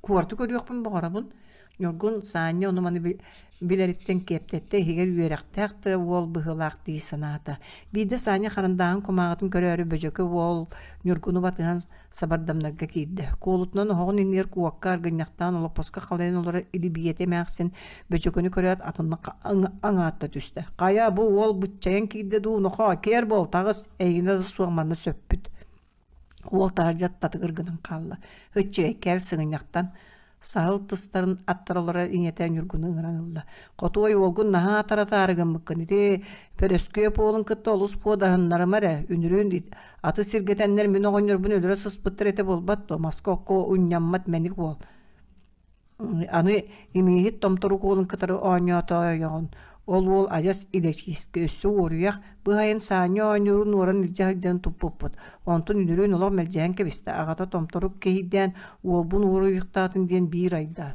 Куораты көрүөхпүн баҕарабын. Ньургун Саня ону-маны билэриттэн киэптэттэ, иһигэр үөрэхтээх да уол быһыылаах дии санаата. Биирдэ Саня харандааһын кумааҕытын көрөөрү Бөдьөкө уол Ньургуну батыһан сабардамнарга киирдэ. Куолутунан оһоҕун иннигэр куокка аргынньахтаан олоппоско халыйан олорор илибиэтэ эмээхсин Бөдьөкөнү көрөөт атыннык аҥаатта түстэ. «Хайа, бу уол быччайан киирдэ дуу, нохоо, киэр буол, таҕыс, эйигинэ да суох манна сөппүт» Уол таһырдьа татыгыр гынан хаалла. Ыччыгай кэл сыгынньахтан саһыл тыстарын аттара олорор ийэтэ Ньургуну ыҥыран ылла. Хотуой уолгун наһаа таратаары гыммыккын ити Бөрөскүөп уолун кытта олус буодаһыннарыма эрэ үнүрүүн аты сиргэтэннэр мин оҕонньорбун өлөрө сыспыттар этэ буолбат дуо маска окко унньаммат мэник уол Аны имииһит томторук уолун кытары оонньоото ойоҕун. Ол уол адьас илэчиискэ өссө уоруйах, быһайын Саанньа оонньуурун уоран илдьэ сылдьарын туппуппут. Онтун үнүрүүн олох мэлдьэһэн кэбистэ. Аҕата томторук киһийдээн уолбун уоруйахтаатын диэн биир айдаан.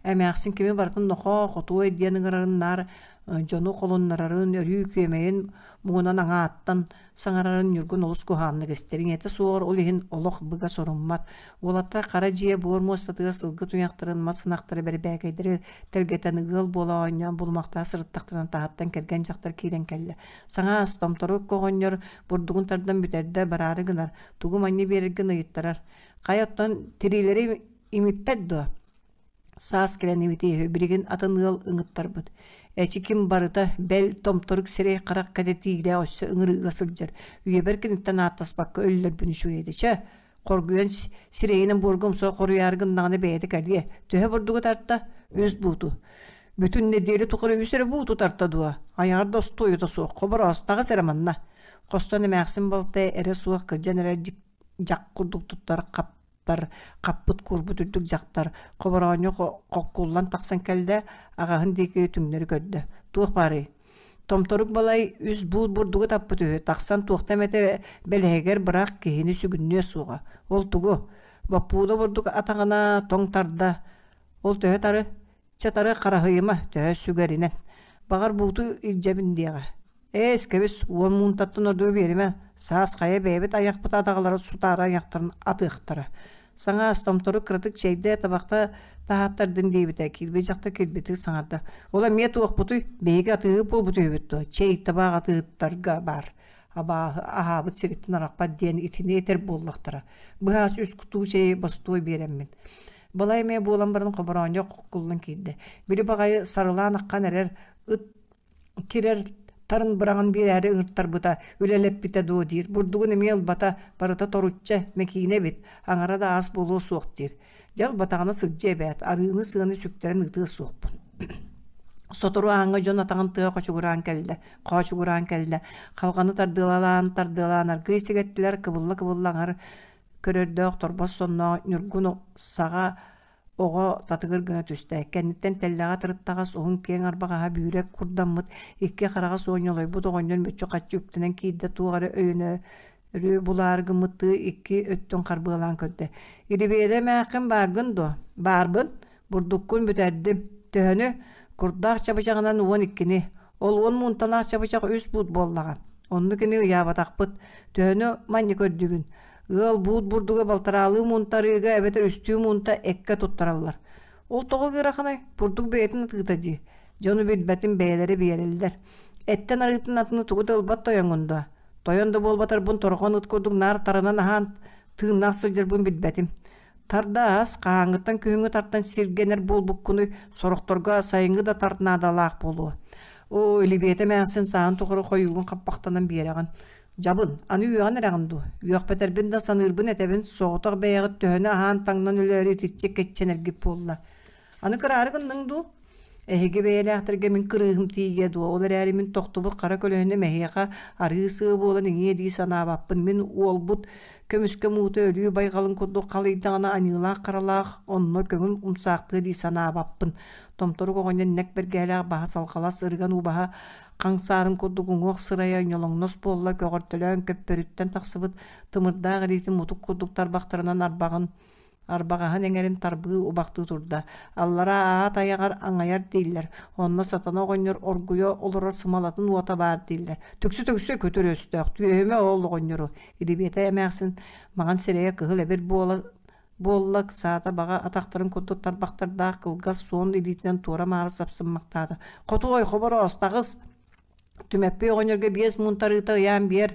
Эмээхсин кими барытын нохоо, хотуой диэн ыҥырарын наар дьону холуннарарын, өрүү күөмэйин муҥунан аҥааттан саҥарарын Ньургун олус куһаҕаннык истэр. Ийэтэ суоҕар ол иһин олох быга соруммат. Уолаттар хара дьиэ буор муостатыгар сылгы туйахтарын, мас ынахтары, бэрбээкэйдэри тэлгэтэн ыал буола оонньоон булумахтаах сырыттахтарына таһыттан кэргэн дьахтар киирэн кэллэ. Саҥаас, томторук оҕонньор бурдугун тардан бүтэрдэ, бараары гынар. Тугу манньа биэрэргин ыйыттарар. Хайа оттон тириилэри имиппэт дуо? Саас кэлэн имитиэһи билигин атын ыал ыҥыттарбыт. Эчи ким барыта, бэл, томторук сирэй-харах кэтэтиилээх өссө ыҥырыыга сылдьар. Үйэбэр киниттэн ааттаспакка өллөрбүн үчүгэй этэ. Чэ, хоргуйан сирэйинэн буорга умса хоруйаары гыннаҕына бэйэтэ кэлиэ. Төһө бурдугу тарта? Үс бууту. Бүтүн нэдиэлэ тухары үс эрэ бууту тарта дуо? Айаҕар да остуойута суох. Хобороос, таҕыс эрэ манна. Хостон эмээхсин балта эрэ суох кырдьан эрэр дьах курдук туттар хап хаппыт куурбут үрдүк дьахтар хобороонньу хоккуллан тахсан кэллэ, аҕаһын диэки түҥнэри көрдө. Туох баарый? Томторук балай үс буут бурдугу таппыт үһү, тахсан туохта эмэтэ бэлэһигэр быраах киһини сүгүннүө суоҕа. Ол тугу? Боппууда бурдук атаҕына тоҥ тарда. Ол төһө тары? Чэ тары хараһыйыма, төһө сүгэринэн. Баҕар бууту илдьэбин диэҕэ. Ээс, кэбис, уон муунтаттан ордугу биэримэ, саас хайа бэйэбит айахпыт адаҕалара сутаары айахтарын атыахтара. Саҥа ас томтору кыратык чэйдээ табахта таһааттардын диэбитэ, килбик дьахтар килбитик саҥарда. Ол эмиэ туохпутуй, биһиги атыыһыт буолбут үһүбүт дуо, чэй табаах атыыһыттарга баар. Абааһы аһаабыт сириттэн арахпат диэн итини этэр буоллахтара. Быһаас үс кутуу чэйи бостуой биэрэммин. Балай эмэ буолан баран хобороонньо хоккуллан киирдэ. Били баҕайы сарылаан аххан эрэр ыт кирэр тарын быраҕан биэрээри ыҥыртарбыта, үлэлэппитэ дуо диир. Бурдугун эмиэ ылбата, барыта торучча, мэкиинэ эбит, аҥара да аас буолуо суох диир. Дьэ ылбатаҕына сылдьыа эбээт, арыыны-сыаны сүктэрэн ыытыа суохпун. Сотору ааҥҥа дьон атаҕын тыа хочугураан кэллэ, хоочугураан кэллэ. Халҕаны тардыалаан, тардыалаан аргыый сэгэттилэр, кыбылла-кыбылла аҥар көрөрдөөх торбос сонноох Ньургун саҕа Оҕо татыгыр гына түстэ, кэнниттэн тэллэҕэ тырыттаҕас уһун киэҥ арбаҕаһа бүүрэ курдаммыт, икки хараҕа суонньолойбут оҕонньор мүччү-хаччы үктэнэн киирдэ туох эрэ өйөнө өрүү булаары гыммыттыы икки өттүн харбыалаан көрдө. «Илибиэдэ эмээххин бааргын дуо?» «Баарбын. Бурдуккун бүтэрдим. Төһөнү?» «Курдаах чабычаҕынан 12-ни. Ол уон муунталаах чабычах үс буут буоллаҕа. Оннук ини ыйаабатахпыт. Төһөнү манньа көрдүгүн? Ыал буут бурдуга балтараалыы муунта арыыга эбэтэр үстүү муунта эккэ туттараллар. Ол тоҕо ыараханай? Бурдук бэйэтин атыыта дии. Дьону билбэтин бэйэлэрэ биэрэллэр. Эттэн арыытын атыны тугу да ылбат тойоҥҥун дуо? Тойон да буолбатарбын торҕон ыт курдук наар таранан аһаан тыыннаах сылдьарбын билбэтим. Тарда ас, хаһааҥҥыттан күһүҥҥү тартан сиргэнэр буолбуккунуй, сорохторго сайыҥҥы да тарт наадалаах буолуо. Оо, Илибиэтэ эмээхсин сааһын тухары хойуугун хаппахтанан биэрэҕин. Дьабын, аны үөҕэн эрэҕин дуо? Үөхпэтэрбин да саныырбын этэбин, соҕотох бэйэҕит төһөнү аһаан-таҥнан өлөөрү итиччэ кэччэнэргит буолла. Аны кыраары гынныҥ дуу? Эһиги бэйэлээхтэргэ мин кырыыһым тиийиэ дуо? Ол эрээри мин тохтубут хара көлөһүнүм эһиэхэ арыы сыа буолан иҥиэ дии санаабаппын. Мин уолбут көмүскэ муута өлүү байҕалын курдук халыйдаҕына аньыылаах-харалаах онно көҥүл умсаахтыа дии санаабаппын. Томторук оҕонньор нэк бэргэһэлээх баһа салҕалас ырыган убаһа Хаҥ саарын курдук уҥуох сырайа ньолоҥнос буолла көҕөртөлөөн көппөрүттэн тахсыбыт тымырдаах илиитин мутук курдук тарбахтарынан арбаҕын арбаҕаһын эҥэрин тарбыы убахтыы турда. Аллараа аат айаҕар аҥайар дииллэр, онно сатана оҕонньор оргуйа олорор сымалатын уота баар дииллэр. Түксү-түксү күтүр өстөөх, түөһүмэ ол оҕонньору. Илибиэтэ эмээхсин маҥан сирэйэ кыһыл эбир буола буолла саата баҕа атахтарын курдук тарбахтардаах кылгас суон илиитинэн туора-маары сапсыммахтаата. «Хотуой, хобороос, таҕыс! Түмэппий оҕонньорго биэс муунтарыыта ыйаан биэр!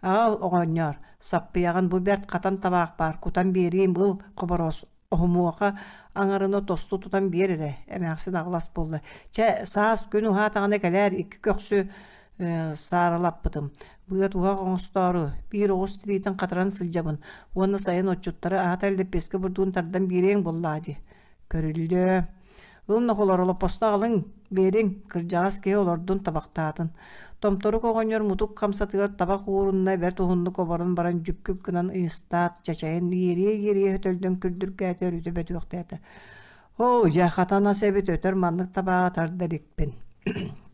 Аҕал, оҕонньоор, саппыйаҕын бу бэрт хатан табаах баар, кутан биэриим, ыл, хобороос, оһумуоха аҥарына тосту тутан биэр эрэ» эмээхсин аҕылас буолла. «Чэ, саас күн уһаатаҕына кэлээр, икки көхсү сааралаппытым. Быа туһах оҥостоору, биир оҕус тириитин хатаран сылдьабын уонна сайын отчуттары аһата лэппиэскэ бурдугун тардан биэриэҥ буоллаа дии. Көрүллүө. Ыл нохолор олоппосто аҕалыҥ, биэриҥ, кырдьаҕас киһи олордун табахтаатын. Томторук оҕонньор мутук хамсатыгар табах уурунна бэрт уһуннук оборон баран дьүккүк гынан ыйыстаат, чачайан иэриэ-иэриэ өтөлдөн күрдүргээтэ өрүтэ бөтүөхтээтэ. Оо, дьэ, хатан ас эбит, өтөр маннык табааҕы тарда иликпин.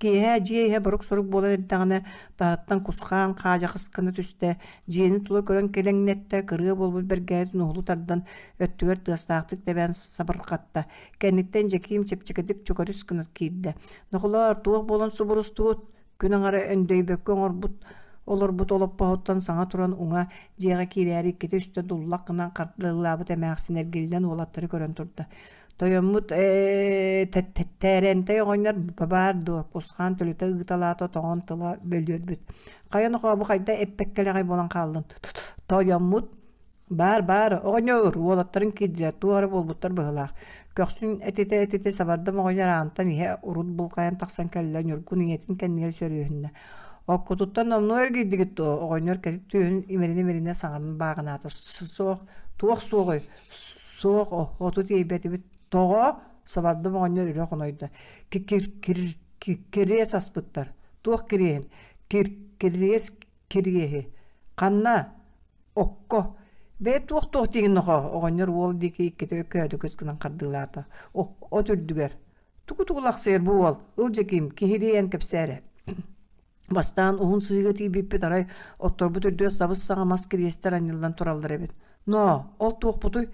Киэһэ дьиэ иһэ борук-сорук буолан эрдэҕинэ, таһыттан кусхаан хаадьахыс гына түстэ, дьиэни тула көрөн килэҥнэттэ, кырыа буолбут бэргэһэтин уһулу тардан, өттүгэр тыастаахтык тэбээн сабырҕатта. Кэнниттэн Дьэкиим чэпчэкитик чөкөрүс гына киирдэ. Нохолоор, туох буолан субурустугут? Күн аҥара өндөйбөккө оҥорбут олорбут олоппоһуттан саҥа туран уҥа дьиэҕэ киирээри иккитэ-үстэ дуллах гынан хардыылаабыт эмээхсин эргиллэн уолаттары көрөн турда. Тойоммут ээ Тэрэнтэй оҕонньор баар дуо кусхаан төлүтэ ыыталаата тоҥон тыла бөлүөрбүт. Хайа нохоо бу хайда эппэккэлэҕэй буолан хааллын. Тойоммут Баар, баар, оҕонньоор, уолаттарын киирдилэр, туох эрэ буолбуттар быһыылаах. Көхсүн этитэ-этитэ сабардам оҕонньор аантан иһэ урут булкайан тахсан кэллэ, Ньургун ийэтин кэннигэр сөрүөһүннэ. Оккутуттан номнуо эргийдигит дуо? Оҕонньор кэтит түөһүн имэринэ-имэринэ саҥаран бааҕынаата. Суох, туох суоҕуй? Суох, оту тиэйбэтибит. Тоҕо? Сабардам оҕонньор үрэ хонойдо. Кириэс аспыттар. Туох кириэһин? Кириэс кириэһи. Ханна? Окко. Бэйэ туох-туох диигин нохоо, оҕонньор уол диэки иккитэ көөдөкөс гынан хардыылаата. От үрдүгэр. Тугу-тугу лахсыйар бу уол? Ыл Дьэкиим, киһилии эн кэпсээ эрэ. Бастаан уһун сыһыыга тиийбиппит арай отторбут үрдүгэр сабыс-саҥа мас кириэстэр анньыллан тураллар эбит. Ноо, ол туохпутуй?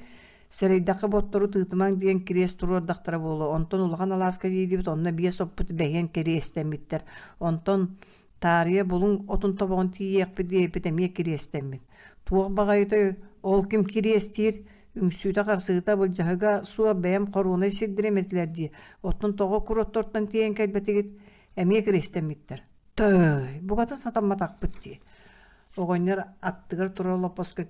Сэрэйдэххэ бу оттору тыытымаҥ диэн кириэс туруордахтара буолуо. Онтон улахан алааска тиийдибит, онно биэс оппут бэһиэн кириэстэммиттэр. Онтон. Таарыйа булуҥ отун тобоҕун тиийиэхпит диэбиппит эмиэ кириэстэммит. Туох баҕайытай ол ким кириэстиир? Үҥсүүтэ-харсыыта былдьаһыга суох бэйэм хоруонай сирдэрим этилэр дии. Оттон тоҕо куроттортон тиийэн кэлбэтигит? Эмиэ кириэстэммиттэр. Тыый, букатын сатамматахпыт дии. Оҕонньор аттыгар турар олоппоско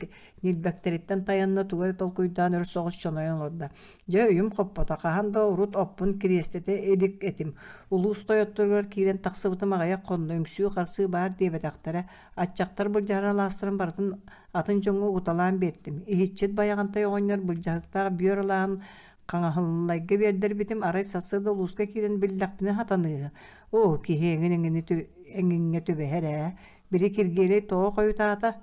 ньилбэктэриттэн тайанна тугу эрэ толкуйдаан өр соҕус чонойон олордо. Дьэ өйүм хоппото, хаһан да урут оппун кириэстэтэ илик этим. Улуус тойотторугар киирэн тахсыбытым аҕыйах хонно, үҥсүү-харсыы баар диэбэтэхтэрэ. Аччахтар былдьаһар алаастарын барытын атын дьоҥҥо угуталаан биэртим. Иһиччит Байаҕантай оҕонньор былдьаһыктаах бүөр алааһын Хаҥаһыллайга биэрдэрбитим арай сарсыарда улууска киирэн биллэхпинэ сатаныыһы. Оо, киһи эҥин эҥини эҥиҥҥэ түбэһэр ээ. Били Киргиэлэй тоҕо хойутаата?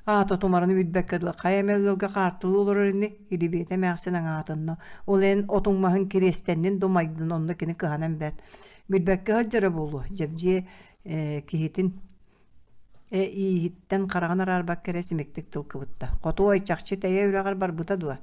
Аата тумараны билбэккэ дылы хайа эмэ ыалга хаартылыы олорор ини, Илибиэтэ эмээхсин аҥаатынна. Ол эн отуҥ маһын кириэстэннин думайдын, онно кини кыһанан бэрт. Билбэккэ сылдьара буолуо, Дьэбдьиэ киһитин Ииһиттэн хараҕын араарбакка эрэ симиктик тыл кыбытта: «Хотуой, чахчы Тэйэ үрэҕэр барбыта дуо?»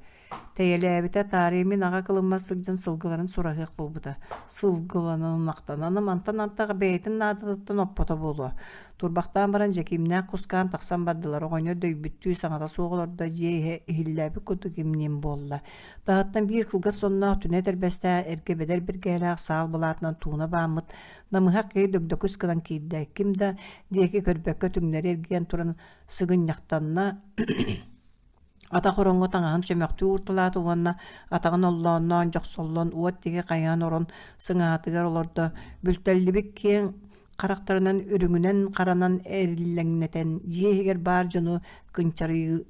Тэйэлээбитэ, таарыйа мин аҕа кылыммар сылдьан сылгыларын сураһыах буолбута. Сылгыланан мантан антах бэйэтин наадатыттан оппото буолуо. Турбахтаан баран Дьэкиимнээх кускаан тахсан бардылар. Оҕонньор дөйбүттүү саҥата суох олордо, дьиэ иһэ иһиллээбит курдук имниин буолла. Таһыттан биир кылгас сонноох түнэ этэрбэстээх эргэ бэдэр биргээһэлээх саал былаатынан тууна бааммыт Намыһах киһи дөгдөкүс гынан киирдэ, ким да диэки көрбөккө түҥнэри эргийэн туран сыгынньахтанна, атах ороҥҥо таҥаһын чөмөхтүү уурталаата уонна атаҕын оллоонноон дьохсоллон уот диэки хайаан орон сыҥаһатыгар олордо, бүлтэллибит киэҥ харахтарынан үрүҥүнэн-харанан эриллэҥнэтэн дьиэ иһигэр баар дьону кынчарыйыы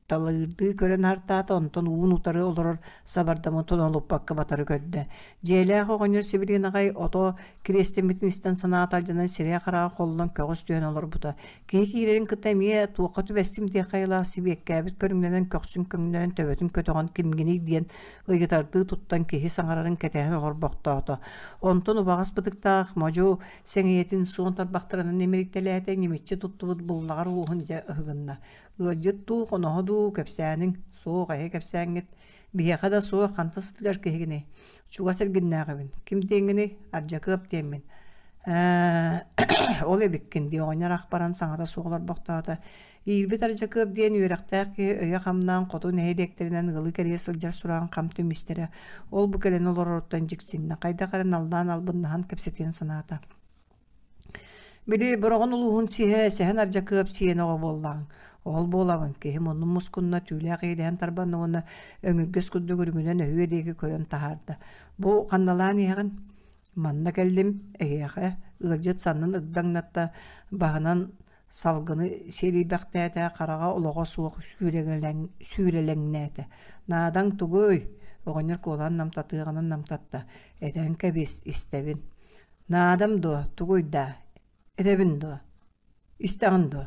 талыырдыы көрөн аһартаата, онтон уун утары олорор сабардамы тонолуппакка батары көрдө. Дьиэлээх оҕонньор сибилигин аҕай ото кириэстэммитин истэн санаата алдьанан сирэйэ-хараҕа холлон көҕүс түһэн олорбута. Киһи киирэрин кытта эмиэ туохха түбэстим диэх айылаах сибиэккээбит көрүҥнэнэн көхсүн көҥнөрөн төбөтүн көтөҕөн кимҥиний диэн ыйытардыы туттан киһи саҥарарын кэтэһэн олорбохтоото. Онтон убаҕас бытыктаах модьу сэҥийэтин суон тарбахтарынан имириктэлээтэ, ньимиччи туттубут буллаҕар уоһун дьэ ыһыгынна. Ыалдьыт дуу, хоноһо дуу кэпсээниҥ, суох эһи кэпсээҥҥит. Биһиэхэ да суох ханта сылдьар киһигиний? Чугас эргиннээҕибин. Ким диэҥҥиний? Ардьакыап диэммин. Ээ, ол эбиккин дии оҕонньор ах баран саҥата суох олорбохтоото. Иирбит Ардьакыап диэн үөрэхтээх киһи өйө хамнаан хоту нэһилиэктэринэн ыалы кэрийэ сылдьар сураҕын хам түмүстэрэ. Ол-бу кэлэн олороруттан дьиксиннэ, хайдах эрэ наллаан албыннаһан кэпсэтиэн санаата. Били Бороҕон улууһун сиһэ Сэһэн Ардьакыап сиэнэ оҕо буоллаҕыҥ. Ол буолабын, киһи муннун мускунна, түүлээх иэдэһин тарбанна уонна өҥүргэс курдук үрүҥүнэн өһүө диэки көрөн таһаарда. Бу ханналаан иһэҕин? Манна кэллим, эһиэхэ, ыалдьыт саннын ыгдаҥнатта, баһынан салгыны сиэлийбэхтээтэ, хараҕа олоҕо суох сүүрэлэҥнээтэ. Наадаҥ тугуй? Оҕонньор куолаан намтатыаҕынан намтатта. Этэн кэбис, истэбин. Наадам дуо, тугуй даа, этэбин дуо, истэҕин дуо?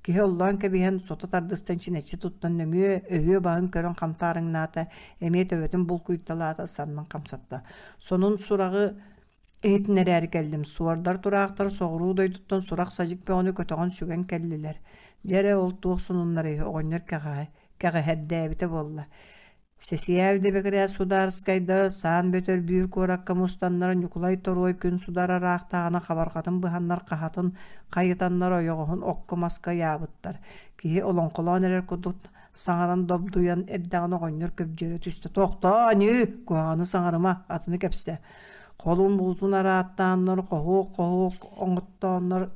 Киһи оллоон кэбиһэн, сото тардыстан чинэччи туттан нөҥүө өһүө баһын көрөн хантаарыҥнаата, эмиэ төбөтүн булкуйталаата, саннын хамсатта. Сонун сураҕы иһитиннэрээри кэллим. Суордар тураахтар соҕуруу дойдуттан сурах-садьык бөҕөнү көтөҕөн сүгэн кэллилэр. Дьэ эрэ ол туох сонуннарый, оҕонньор кэҕиһэрдээбитэ буолла. Сэсийээл дэбэкирээт судаарыскайдара саан Бөтөрбүүр куоракка мустаннар Ньукулай Торуой күн судар араахтаҕына хабарҕатын быһаннар хаһатын хайытаннар ойоҕоһун окко-маска ыйаабыттар. Киһи олоҥхолоон эрэр курдук саҥаран добдуйан эрдэҕинэ оҕонньор көбдьүөрэ түстэ: «Тохтоо, аньыы, куһаҕаны саҥарыма, атыны кэпсэ. Холун буутун арааттааннар, хоһуок-хоһуок оҥоттооннор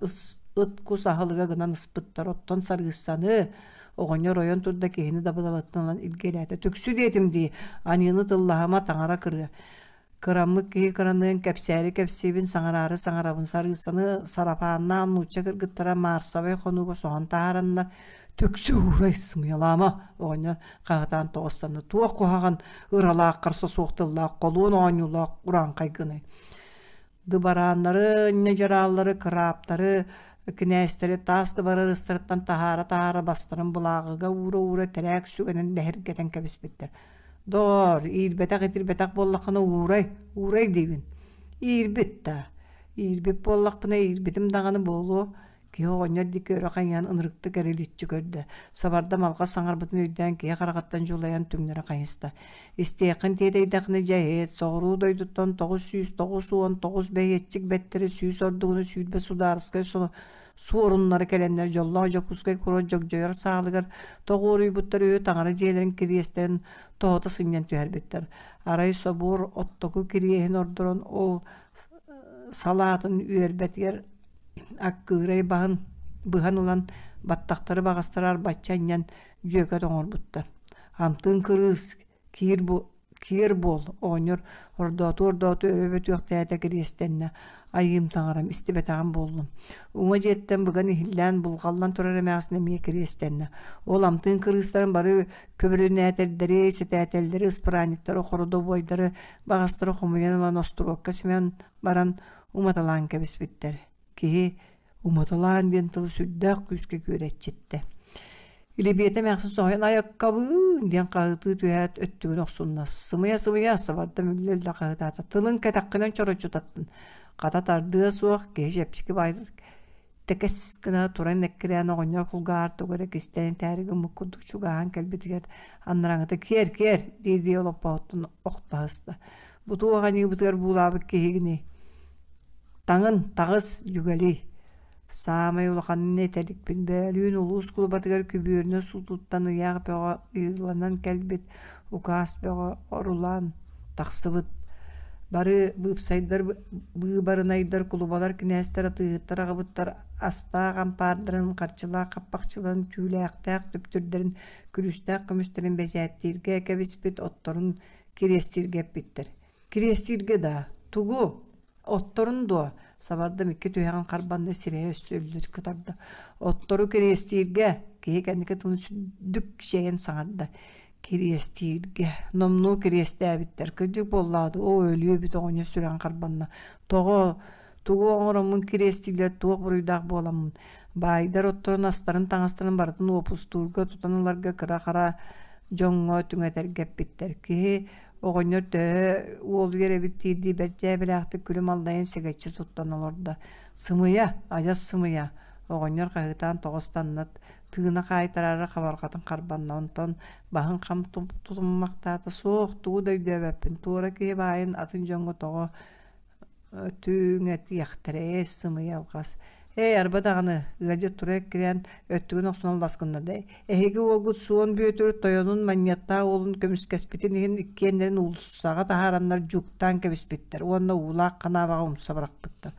ыт-кус аһылыга гынан ыспыттар, оттон сарыыссаны Оҕонньор ойон турда киһини дабыдалыттан ылан илгиэлээтэ. Түксү диэтим дии, аньыыны тыллаһыма таҥара кырыа. Кыраммыт киһи кыраныан кэпсээри кэпсиибин, саҥараары саҥарабын. Сарыысаны сарапааннаан нуучча кыргыттара маарсабай хонууга соһон таһаараннар, «Түксү уурай, сымыйалаама!» оҕонньор хаһытаан тоҕустанна. «Туох куһаҕан ыралаах, харса суох тыллаах, холуон оонньуулаах урааҥхайгыный?» Дыбарааннары, ньадьарааллары, кыраабтары, кинээстэри таас дыбарыастарыттан таһаара-таһаара бастарын былааҕыга уура-уура тэрээк сүгэнэн лэһиргэтэн кэбиспиттэр. Доор, иирбэтэх-итирбэтэх буоллаххына уурай, уурай диибин. Иирбит да. Иирбит буоллахпына иирбитим даҕаны буолуо. Киһи оҕонньор диэки өрө хайыһан ынырыктык эриличчи көрдө. Сабарда малҕас саҥарбытын өйдөөн киһи хараҕыттан дьулайан түҥнэри хайыста. Истиэххин тиэтэйдэххинэ дьэ иһит, соҕуруу дойдуттан 999 бэһиэччик бэттэри 100 ордугуну 20 судаарыскай суоруннары кэлэннэр дьоллоох Дьокуускай куорат дьогдьойор саалыгар тоҕуоруйбуттар үһү таҥара дьиэлэрин кириэстэрин тоһута сынньан түһэрбиттэр. Арай собуор оттоку кириэһин ордорон ол салаатын үөрбэтигэр аккыырай баһын быһан ылан баттахтары баҕастары арбачча анньан дьүөкэт оҥорбуттар. Амтыын кырыыс киир киэр буол оҕонньор ордооту-ордооту өрө бөтүөхтээтэ кириэстэннэ айыым таҥарам истибэтэҕим буоллум уҥа дьиэттэн быган иһиллээн булҕаллан турар эмээхсин эмиэ кириэстэннэ ол амтыын кырыыстарын бары көбүрүнээтэрдэри сэтээтэллэри ыспыраанньыктары хородобуойдары баҕастары хомуйан ылан остуруокка симэн баран уматалаан кэбиспиттэр киһи уматалаан диэн тылы сүрдээх күүскэ күөрэччиттэ Илибиэтэ эмээхсин соһуйан «Айаккабыын!» диэн хаһыытыы түһээт, өттүгүн охсунна. «Сымыйа-сымыйа!» сабарда мүллэ-үллэ хаһыытаата. «Тылыҥ кэтэххинэн чороччутаттын. Хата тардыа суох, киһи чэпчэки баайдык тэкэс гына туран эккирээн оҕонньор кулгааҕар тугу эрэ кистээн этээри гыммыт курдук чугаһаан кэлбитигэр аннараҥҥыта «Киэр, киэр!» дии-дии олоппоһуттан охто сыста. «Бу туох аньыыбытыгар буулаабыт киһигиний? Таҥын, таҕыс, дьүгэлий!» Саамай улаханын этэрикпин бөөлүүн улуус кулубатыгар күбүөрүнэ суутуттан ыйаах бөҕө ыйыланан кэлбит, укаас бөҕө орулаан тахсыбыт. Бары быыпсайдар, быыбарынайдар, кулубалар, кинээстэр, атыыһыттар аҕабыттар астаах ампаардарын, харчылаах хаппахчыларын, түүлээхтээх түптүрдэрин, күлүүстээх көмүстэрин бэчээттииргэ кэбиспит отторун кириэстииргэ эппиттэр. Кириэстииргэ даа, тугу? Отторун дуо? Сабардам икки түһэҕин харбанна сирэйэ өссө үллүт кытарда. Оттору кириэстииргэ! Киһи кэнники тылын сүрдүк кичэйэн саҥарда. Кириэстииргэ. Номнуо кириэстээбиттэр. Кырдьык буоллаҕа дуу, оо, өлүө эбит оҕонньор сүрэҕин харбанна. Тоҕо? Тугу оҥороммун кириэстииллэр туох буруйдаах буоламмын? Баайдар отторун астарын таҥастарын барытын уопустуурга тутан ыларга кыра-хара дьоҥҥо түҥэтэргэ эппиттэр. Киһи Оҕонньор төһө уолуйар эбит диирдии бэрт дьээбэлээхтик күлүм аллайан сэгэччи туттан олордо. «Сымыйа, адьас сымыйа!» Оҕонньор хаһыытаан тоҕо ыстаннат, тыына хаайтараары хабарҕатын харбанна, онтон баһын хам тутуммахтаата: «Суох, тугу да өйдөөбөппүн, туора киһи баайын атын дьоҥҥо тоҕо түҥэтиэхтэрэ ээ сымыйа алҕас ээ арба даҕаны ыалдьыт тура эккирээн өттүгүн охсунан лас гыннарда эһиги уолгут Суон Бүөтүр тойонун Манньыаттаах уолун көмүскэспитин иһин иккиэннэрин уулуссаҕа таһаараннар дьууктаан кэбиспиттэр уонна уулаах ханаабаҕа умса бырахпыттар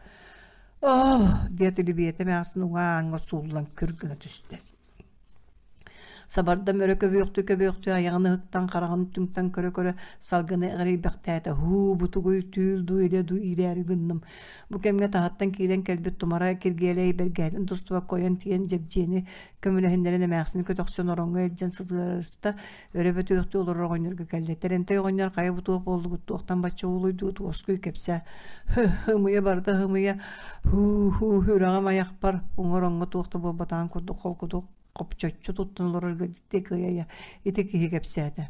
оо диэт Илибиэтэ эмээхсин уҥа ааҥҥа сууллан күр гына түстэ Сабардам өрө көбүөхтүү-көбүөхтүү айаҕын ыһыктан, хараҕын түҥтэн көрө-көрө салгыны эҕирийбэхтээтэ: «Һуу, бу тугуй, түүл дуу, илэ дуу иирээри гынным». Бу кэмҥэ таһыттан киирэн кэлбит Тумара Киргиэлэй бэргэһэтин тустубакка ойон тиийэн Дьэбдьиэни көмөлөһүннэрэн эмээхсини көтөхсөн ороҥҥо илдьэн сытыарыста, өрө бөтүөхтүү олорор оҕонньорго кэллэ. Тэрэнтэй оҕонньор хайа бу туох буоллугут, туохтан бачча уулуйдугут, уоскуй кэпсээ. Һы-һымыйа барыта һымыйа, һуу-һуу сүрэҕим айахпар уҥа ороҥҥо туох да буолбатаҕын курдук холкутук хопчоччу туттан олорор ыалдьыттыы кыайа ити киһи кэпсээтэ.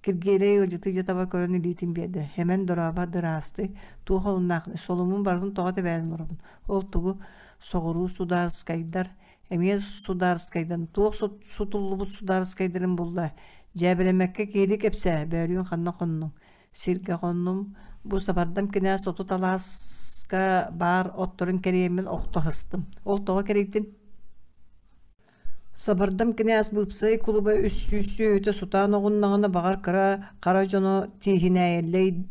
Киргиэлэй ыалдьыты дьэ таба көрөн илиитин биэрдэ. Хэмэн дорообо дыраасты туох олуннаах солумун барытын тоҕо тэбээн олоробун. Ол тугу соҕуруу судаарыскайдар эмиэ судаарыскайдан туох сутуллубут судаарыскайдарын булла. Дьээбэлэммэккэ киири кэпсээ бөөлүүн ханна хоннуҥ Сиргэ хоннум, бу сабардам кинээс 30 алааска баар отторун кэриэммин охто сыстым. Ол тоҕо кэрийдин? Сабардам кинээс быыпсай кулуба 300 сүөһүтэ сутаан оҕуннаҕына баҕар кыра хара дьоно тииһинээйэллэй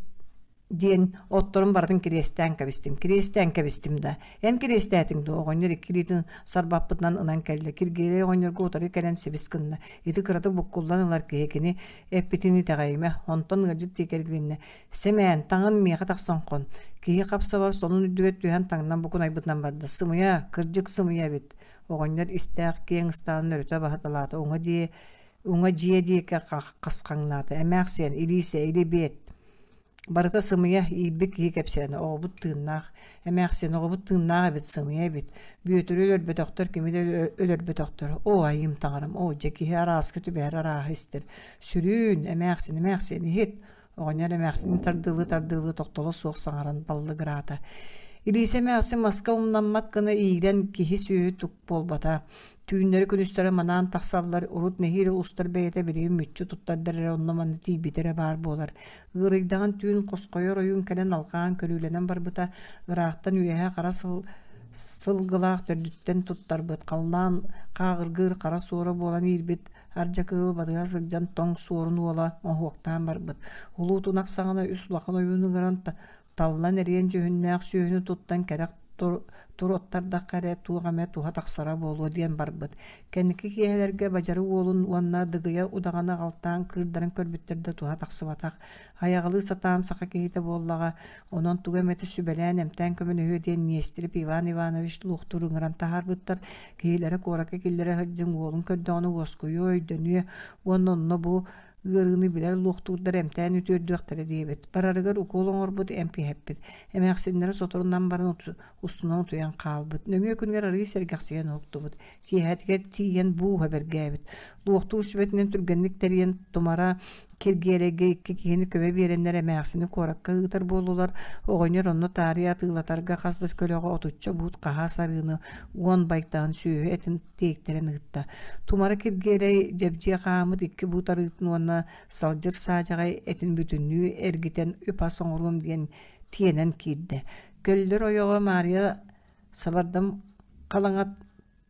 диэн отторун барытын кириэстээн кэбистим. Кириэстээн кэбистим да. Эн кириэстээтиҥ дуо? Оҕонньор икки илиитин сарбаппытынан ынан кэллэ. Киргиэлэй оҕонньорго утары кэлэн сибис гынна. Ити кыратык буккуллан ылар киһи кини Эппитин итэҕэйимэ, онтон ыалдьыт диэки эргилиннэ: «Сэмээн, таҥын миэхэ тахсан хон». Киһи хап-сабар сонун үрдүгэр түһэн таҥнан букунайбытынан барда: «Сымыйа, кырдьык сымыйа эбит». Оҕонньор истээх киэҥ ыстаанын өрүтэ баһыталаата, уҥа дьиэ уҥа дьиэ диэки хасхаҥнаата: «Эмээхсиэн, Илиисэ, илибиэт». Барыта сымыйа, иирбит киһи кэпсээнэ, оҕобут тыыннаах. Эмээхсин, оҕобут тыыннаах эбит, сымыйа эбит. Бүөтүрү өлөрбөтөхтөр, кими да өлөрбөтөхтөр. Оо, айыым таҥарам, оо, дьэ киһи арааска түбэһэр арааһы истэр. Сүрүүн, эмээхсин, эмээхсин, иһит. Оҕонньор эмээхсинин тардыылыы-тардыылыы тохтоло суох саҥаран баллыгыраата. Илиисэ эмээхсин маска умнаммат гына иирэн киһи-сүөһү тук буолбата. Түүннэри-күнүстэри манаан тахсаллар, урут нэһиилэ устар бэйэтэ билигин мүччү туттардар эрэ онно-манна тиийбитэ эрэ баар буолар. Ыарыйдаҕын түүн хосхойор ойуун кэлэн алҕаан көрүүлэнэн барбыта, ыраахтан үөһэ хара сыл сылгылаах төрдүттэн туттарбыт, халлаан хааҕыргыыр хара суора буолан иирбит ардьакыыбы батыһа сылдьан тоҥ суорун уола моһуоктаан барбыт. Улуу тунах саҕана үс улахан ойууну ыҥыран таллан эриэн дьүһүннээх сүөһүнү туттан кэрэх туруоттардахха эрэ туох эмэ туһа тахсара буолуо диэн барбыт. Кэнники киэһэлэргэ Бадьары уолун уонна Дыгыйа удаҕаны аҕалтаан кыырдарын көрбүттэр да туһа тахсыбатах. Айаҕалыы сатаан саха киһитэ буоллаҕа, онон тугу эмэтэ сүбэлээн эмтээн көмөлөһүө диэн Нестерев Иван Иванович луохтуур ыҥыран таһаарбыттар. Киһилэрэ куоракка киллэрэ сылдьан уолун көрдөҕүнэ уоскуйуо, өйдөнүө уонна онно бу ыарыыны билэр луохтуурдар эмтээн үтүөрдүөхтэрэ диэбит. Барарыгар укуол оҥорбут, эмп иһэппит. Эмээхсиннэрэ соторунан баран устунан утуйан хаалбыт. Нөҥүө күнүгэр арыый сэргэхсийэн уһуктубут. Киэһэтигэр тиийэн бууһа бэргээбит. Луохтуур сүбэтинэн түргэнник тэрийэн тумара Киргиэлэйгэ икки киһини көмө биэрэннэр эмээхсини куоракка ыытар буоллулар. Оҕонньор онно таарыйа атыылатарга хас да көлөҕө отучча буут хаһаас арыыны уон байтаһын сүөһү этин тиэйтэрэн ыытта. Тумара Киргиэлэй дьэбдьиэ хааммыт икки буут арыытын уонна салдьыр саадьаҕай этин бүтүннүү эргитэн үп-ас оҥоруом диэн тиэнэн киирдэ. Көллөр ойоҕо Маарыйа сабардам халаҥат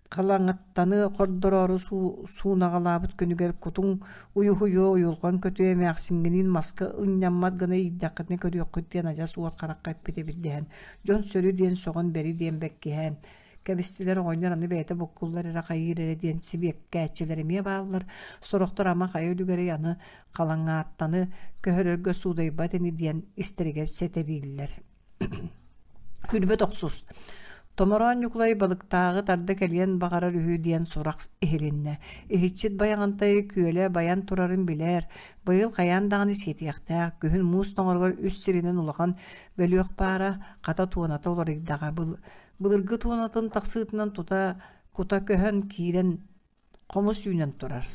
халаҥаттаны хордороору суунаҕалаабыт күнүгэр кутуҥ уйуһуйуо уйулҕан көтүө эмээхсиҥҥиниин маска ынньаммат гына иирдэххитинэ көрүөххүт диэн адьас уот харахха эппит эбит дэһэн дьон сөрү диэн сөҕөн бэри диэн бэккиһээн кэбистилэр оҕонньор аны бэйэтэ буккуллар эрэ хайыыр эрэ диэн сибиэккээччилэр эмиэ бааллар сорохтор ама хайа үлүгэрэй аны халаҥааттаны көһөрөргө суудайбат ини диэн истэригэр сэтэрииллэр Күлбэт охсус Томороон Ньукулай балыктааҕы тарда кэлиэн баҕарар үһү диэн сурах иһилиннэ. Иһиччит Байаҕантай күөлэ байан турарын билэр, быйыл хайаан даҕаны сиэтиэхтээх, күһүн муус тоҥоругар үс сиринэн улахан бөлүөх баара, хата туоната уларыйдаҕа. Былыргы туонатын тахсыытынан тута кута көһөн киирэн хомус үүнэн турар.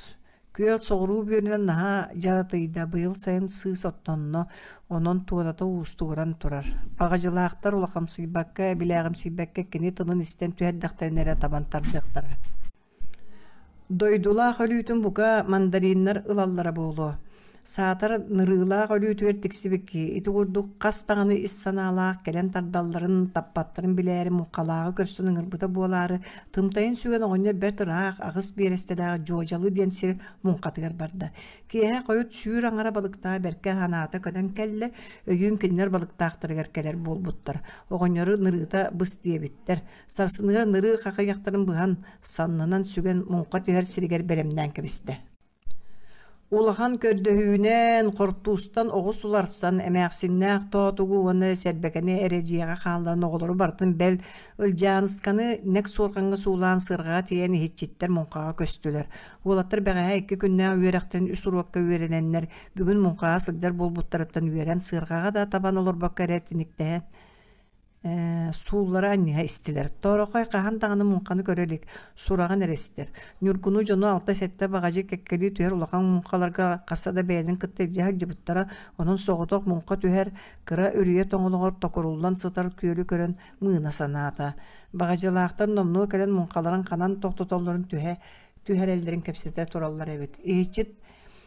Күөл соҕуруу бүөрүнэн наһаа дьаратыйда, быйыл сайын сыыс оттонно, онон туоната уустугуран турар. Баҕадьылаахтар улахамсыйбакка, билээҕимсийбэккэ кини тылын истэн түһэрдэхтэринэ эрэ табан тардыахтара. Дойдулаах өлүүтүн бука мандариннар ылаллара буолуо. Саатар нырыылаах өлүүтүгэр тиксибит киһи ити курдук хас даҕаны ис санаалаах кэлэн тардалларын, таппаттарын билээри муҥхалааҕы көрсөн ыҥырбыта буолаары, тымтайын сүгэн оҕонньор бэрт ыраах аҕыс биэрэстэлээх Дьуодьалы диэн сир муҥхатыгар барда. Киэһэ хойут сүүр аҥара балыктаах бэркэ санаата көтөн кэллэ, өйүүн кинилэр балыктаахтарыгар кэлэр буолбуттар. Оҕонньору нырыыта быс диэбиттэр. Сарсыныгар нырыы хахыйахтарын быһан, саннынан сүгэн муҥха түһэр сиригэр бэлэмнээн кэбистэ. Улахан көрдөһүүнэн, хортуустан оҕус уларсан, эмээхсиннээх Тоотугу уонна Сэрбэкэни эрэ дьиэҕэ хаалларан оҕолору барытын бэл Ылдьаанысканы нэк суорҕаҥҥа суулаан сыарҕаҕа тиийэн иһиччиттэр муҥхаҕа көстүлэр. Уолаттар бэҕэһээ икки күннээх үөрэхтэн үс уруокка үөрэнэннэр, бүгүн муҥхаҕа сылдьар буолбуттарыттан үөрэн сыарҕаҕа да табан олорбокко эрэ тиниктэһэн сууллара анньыһа истилэр. Тоорохой хаһан даҕаны муҥханы көрө илик, сураҕын эрэ истэр. Ньургуну дьону алта-сэттэ баҕадьы кэккэлии түһэр улахан муҥхаларга хаста да бэйэлэрин кытта илдьэ сылдьыбыттара, онон соҕотох муҥха түһэр кыра үрүйэ тоҥолоҕор токуруллан сытар күөлү көрөн мыына санаата. Баҕадьылаахтар номнуо кэлэн муҥхаларын ханан тохтотоллорун түһэ түһэрэллэрин кэпсэтэ тураллар эбит. Иһиччит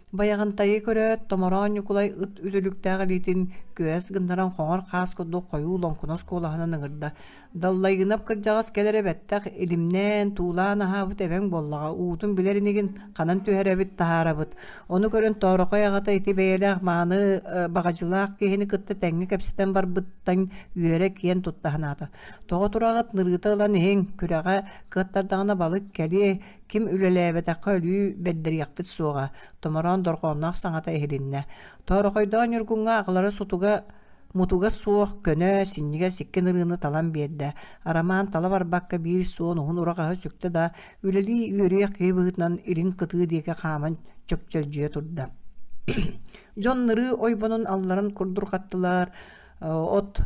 Байаҕантайы көрөөт, Томороон Ньукулай ыт үтүлүктээх илиитин күөрэс гыннаран хоҥор хаас курдук хойуу лоҥкунас куолаһынан ыҥырда: «Даллайгынап кырдьаҕас кэлэрэ бэттэх, илимнээн, туулаан аһаабыт эбэҥ буоллаҕа, уутун билэр инигин, ханан түһэрэбит, таһаарабыт». Ону көрөн Тоорохой аҕата ити бэйэлээх мааны баҕадьылаах киһини кытта тэҥҥэ кэпсэтэн барбыттан үөрэ киэн тутта санаата: «Тоҕо тураҕыт, нырыыта ылан иһиҥ, күрэҕэ кыаттардаҕына балык кэлиэ, Ким үлэлээбэтэххэ өлүү бэрдэриэхпит суоҕа, томороон дорҕоонноох саҥата иһилиннэ. Тоорохойдоон Ньургуҥҥа аҕалара сутуга мутуга суох, көнө, синньигэс икки нырыыны талан биэрдэ. Арамаан тала барбакка биир суон уһун ураҕаһы сүктэ да, үлэлии үөрүйэх киһи быһыытынан илин кытыы диэки хааман чөкчөлдьүйэ турда. Дьон нырыы ойбонун алларан курдурҕаттылар, от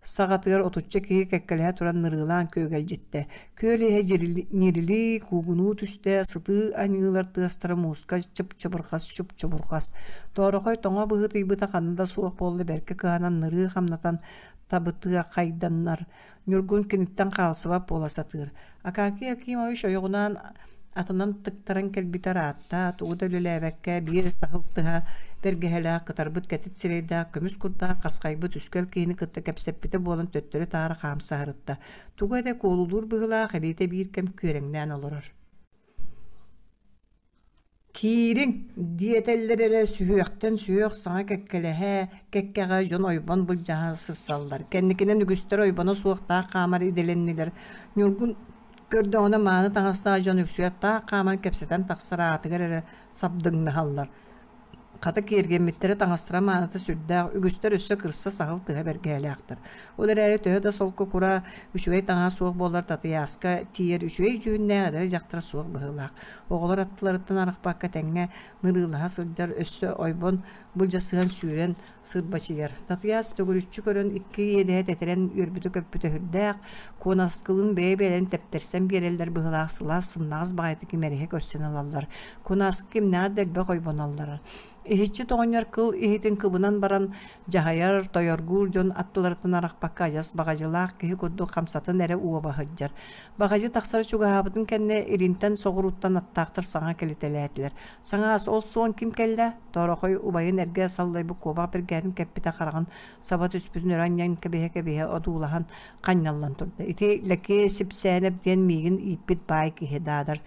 Саҕатыгар отучча киһи кэккэлэһэ туран нырыылаан күөгэлдьиттэ. Күөл иһэ ньирилии, куугунуу түстэ, сытыы аньыылар тыастара мууска чып-чыбырҕас, чуп-чубурҕас. Тоорохой тоҥо быһыытыйбыта ханна да суох буолла бэркэ кыһанан нырыы хамнатан табытыахайданнар. Ньургун киниттэн хаалсыбат буола сатыыр. Акакий Акимович ойоҕунаан атынан тыктаран кэлбитэ ыраатта, тугу да үлэлээбэккэ биир саһыл тыһа бэргэһэлээх, кытарбыт кэтит сирэйдээх, көмүс курдаах хасхайбыт үскэл киһини кытта кэпсэппитэ буолан төттөрү-таары хаамсаһарытта. Тугу эрэ куолулуур быһыылаах илиитэ биир кэм күөрэҥнээн олорор. «Киириҥ!» диэтэллэр эрэ сүһүөхтэн сүһүөх саҥа кэккэлэһэ, кэккэҕэ дьон ойбон былдьаһа сырсаллар. Кэнникинэн үгүстэр ойбоно суох таах хаамар идэлэннилэр. Ньургун көрдөҕүнэ мааны таҥастаах дьон үксүгэр таах хааман кэпсэтэн тахсар аатыгар эрэ сабдыҥнаһаллар. Хата киэргэммиттэрэ таҥастара мааныта сүрдээх, үгүстэр өссө кырса саһыл тыһа бэргэһэлээхтэр. Ол эрээри төһө да солко кура, үчүгэй таҥаһа суох буоллар Татыйааска тиийэр үчүгэй дьүһүннээх эдэр дьахтар суох быһыылаах. Оҕолор аттыларыттан арахпакка тэҥҥэ нырыылаһа сылдьар, өссө ойбон былдьасыһан сүүрэн сырбачыйар. Татыйаас төгүрүччү көрөн икки иэдэһэ тэтэрэн үөрбүтэ-көппүтэ сүрдээх, Куонаскылыын бэйэ-бэйэлэрин тэптэрсэн биэрэллэр быһыылаах сылаас сымнаҕас баҕайытык имэриһэ көрсөн ылаллар. Кунаскы кимнээҕэр да элбэх ойбоноллоро. Иһиччит оҕонньор кыл иһитин кыбынан баран дьаһайар, тойоргуур дьон аттыларыттан арахпакка адьас баҕадьылаах киһи курдук хамсатын эрэ уоба сылдьар. Баҕадьы тахсара чугаһаабытын кэннэ илинтэн соҕурууттан аттаахтар саҥа кэлитэлээтилэр. Саҥаас ол суон ким кэллэ? Тоорохой убайын эргэ саллайбыт куобах биргээтин кэппитэ хараҕын саба түспүтүн өрө анньан кэбиһэ-кэбиһэ одуулаһан ханньаллан турда. Ити Лэкиэ Сипсээнэп диэн миигин ииппит баай киһи Даадар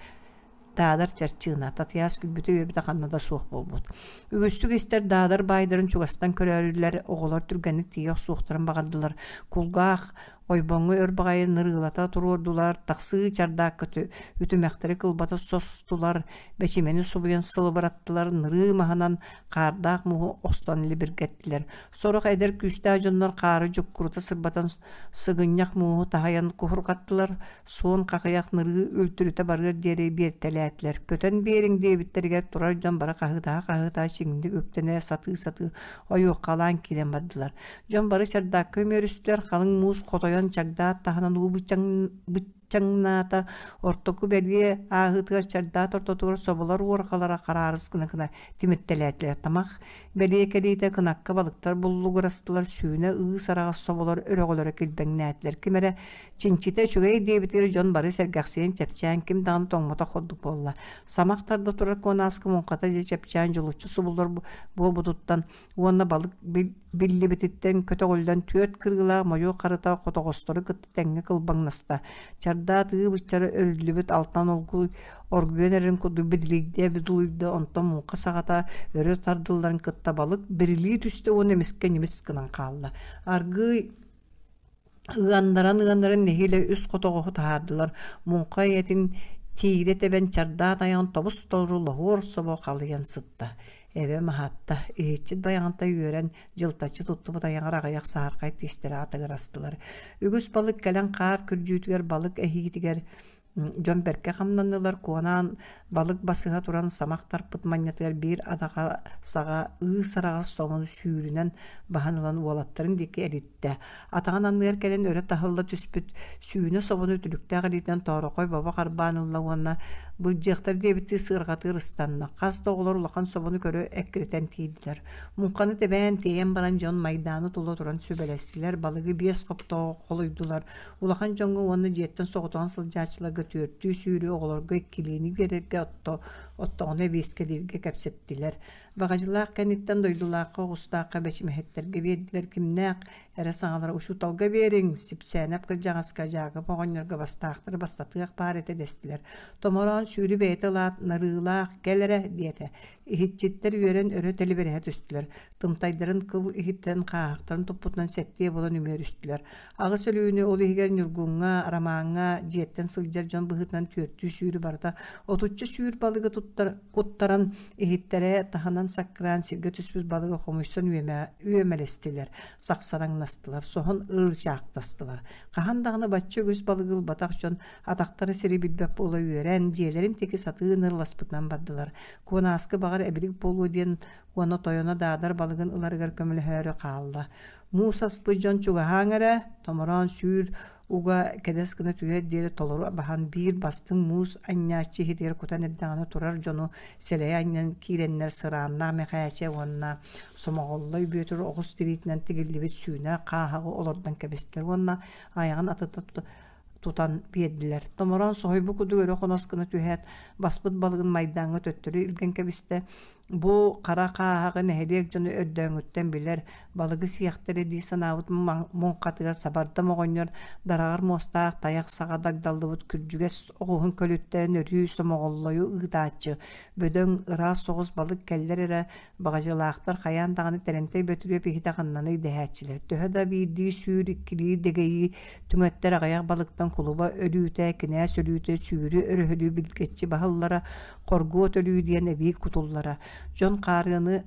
Даадар чарчыына, Татыйаас күлбүтэ-үөбүтэ ханна да суох буолбут. Үгүстүк истэр Даадар баайдарын чугастан көрөөрүлэр, оҕолор түргэнник тиийэ охсуохтарын баҕардылар. Кулгаах ойбоҥҥо өр баҕайы нырыылата туруордулар, тахсыы чардаакка үтүмэхтэри кылбата состулар, бэчимэни субуйан сылыбыраттылар, нырыы маһынан хаардаах муһу охсон либиргэттилэр. Сорох эдэр күүстээх дьоннор хаары дьуккурута сырбатан сыгынньах мууһу таһыйан куһурҕаттылар, суон хахыйах нырыы үлтүрүтэ барыар диэри биэртэлээтилэр. Көтөн биэриҥ диэбиттэригэр турар дьон бары хаһыытаһа-хаһыытаһа чиҥник үктэнэ сатыы-сатыы ойуоххалаан киирэн бардылар. Дьон бары чардаакка үмүөрүстүлэр, халыҥ муус хотойон чагдаат таһынан уу быччаҥнаата, ортоку бэлиэ ааһыытыгар чардаат ортотугар соболор уорҕалара хараарыс гына-гына тимиртэлээтилэр. Тамах бэлиэ кэлиитэ кынакка балыктар буллугурастылар, сүүнэ ыыс араҕас соболор өрөҕөлөрө килбэҥнээтилэр. Ким эрэ Чинчитэ үчүгэй диэбитигэр дьон бары сэргэхсийэн чэпчээн ким даҕаны тоҥмотох курдук буолла. Самах тарда турар куонааскы муҥхата дьэ чэпчээн дьулуччу субуллар буолбутуттан уонна балык биллибититтэн көтөҕүллэн түөрт кырыылаах мойуо харыта хотоҕостору кытта тэҥҥэ кылбаҥнаста. Чардаат ыы быччары өрүллүбүт алтан олгуй оргуйан эрэрин курдук бидилийдэ бидулуйда онтон муҥха саҕата өрө тардылларын кытта балык бирилии түстэ уонна эмискэ ньимис гынан хаалла. Аргыый Ыаннаран-ыаннаран нэһиилэ үс хотоҕоһу таһаардылар, муҥха ийэтин тиирэ тэбэн чардаат айаҕын тобус-толору лоһуор собо халыйан сытта. Эбэм аһатта, иһиччит байаҕантай үөрэн, дьылтаччы туттубут айаҕар аҕыйах саһархай тиистэрэ атыгырастылар. Үгүс балык кэлэн хаар күрдьүүтүгэр балык эһиитигэр Дьон бэркэ хамнаннылар, Куонаан балык басыһа туран самах тарпыт манньатыгар биир адаҕа саҕа ыыс араҕас соҕун сүүрүнэн баһан ылан уолаттарын диэки эриттэ. Атаҕын анныгар кэлэн өрө таһылла түспүт сүүнэ собону үтүлүктээх илиитинэн тоорохой бобо харбаан ылла уонна былдьыахтар диэбиттии сыарҕатыгар ыстанна. Хас да оҕолор улахан собону көрө эккирэтэн тиийдилэр. Муҥханы тэбээн тиэйэн баран дьон майдааны тула туран сүбэлэстилэр, балыгы биэс хоптоҕо холуйдулар, Улахан дьоҥҥо уонна дьиэттэн соҕотоҕун сылдьааччыларга түөртүү сүүрү, оҕолорго иккилиини биэрэргэ оттоҕуна эбиэскэлииргэ кэпсэттилэр. Баҕадьылаах кэнниттэн дойдулаахха оҕустаахха бэчимэһиттэргэ биэрдилэр кимнээх эрэ саҥалара учууталга биэриҥ, Сипсээнэп кырдьаҕаска, Дьаакып оҕонньорго бастаахтары бастатыах баар этэ дэстилэр. Томороон сүүрү бэйэтэ ылаат, нарыылаах, кэл эрэ диэтэ. Иһиччиттэр үөрэн өрө тэлибирэһэ түстүлэр. Тымтайдарын кыл иһиттэн хааһахтарын туппутунан сэттиэ буолан үмүөрүстүлэр. Аҕыс өлүүнү, ол иһигэр Ньургуҥҥа, Ромаҥҥа дьиэттэн сылдьар дьон быһыытынан түөртүү сүүрү барыта отучча сүүр балыгы туттар, куттаран иһиттэрэ таһынан Таһынан саккыраан сиргэ түспүт балыгы хомуйсан үөмэлэстилэр, сахсараҥнастылар, соһон ырычаахтастылар. Хаһан даҕаны бачча үгүс балыгы ылбатах дьон атахтара сири билбэт буола үөрэн, дьиэлэрин диэки сатыы ынырыласпытынан бардылар. Куонааскы баҕар эбилик буолуо диэн уонна тойоно Даадар балыгын ыларыгар көмөлөһөөрү хаалла. Муус аспыт дьон чугаһааҥ эрэ, томороон сүүр уга кэдэс гына түһэр диэри толору баһан биир бастыҥ муус анньааччы иһитигэр кутан эрдэҕинэ турар дьону сэлэйэ анньан киирэннэр сырааннаах Мэхээчэ уонна Сомоҕоллой Бүөтүр оҕус тириитинэн тигиллибит сүүнэ хааһаҕы олордон кэбистэр уонна айаҕын атыта тутан биэрдилэр. Томороон соһуйбут курдук өрө хонос гына түһээт, баспыт балыгын майдааҥҥа төттөрү илгэн кэбистэ. Бу хара хааһаҕы нэһилиэк дьоно өрдөөҥҥүттэн билэр, балыгы сиэхтэрэ дии санаабыт муҥхатыгар сабардам оҕонньор дараҕар муостаах тайах саҕа дагдаллыбыт күрдьүгэс оҕуһун көлүттэн өрүү сомоҕоллойу ыытааччы, бөдөҥ, ыраас соҕус балык кэллэр эрэ баҕадьылаахтар хайаан даҕаны Тэрэнтэй Бөтүрүөп иһитэ ханнаный дэһээччилэр. Төһө да биирдии сүүр, иккилии дэгэйии түҥэттэр аҕыйах балыктан кулуба өлүүтэ, кинээс өлүүтэ, сүүрү өрөһөлүү билгэччи баһыллара, хоргуо төлүү диэн эбии кутуллара. Дьон хаарыаны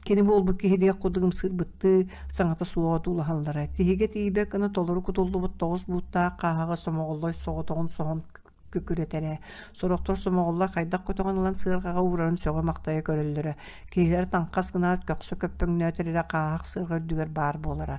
кини буолбут киһилиэх курдук ымсыырбыттыы саҥата суоҕа одуулаһаллара. Тиһигэ тиийбэт гына толору кутуллубут тоҕус бууттаах хааһаҕа сомоҕоллой соҕотоҕун соһон күкүрэтэрэ. Сорохтор сомоҕоллор хайдах көтөҕөн ылан сыарҕаҕа уурарын сөҕө-махтайа көрөллөрө. Киһилэр таҥхас гынаат көхсө көппөҥнөөтөр эрэ хааһах сыарҕа үрдүгэр баар буолара.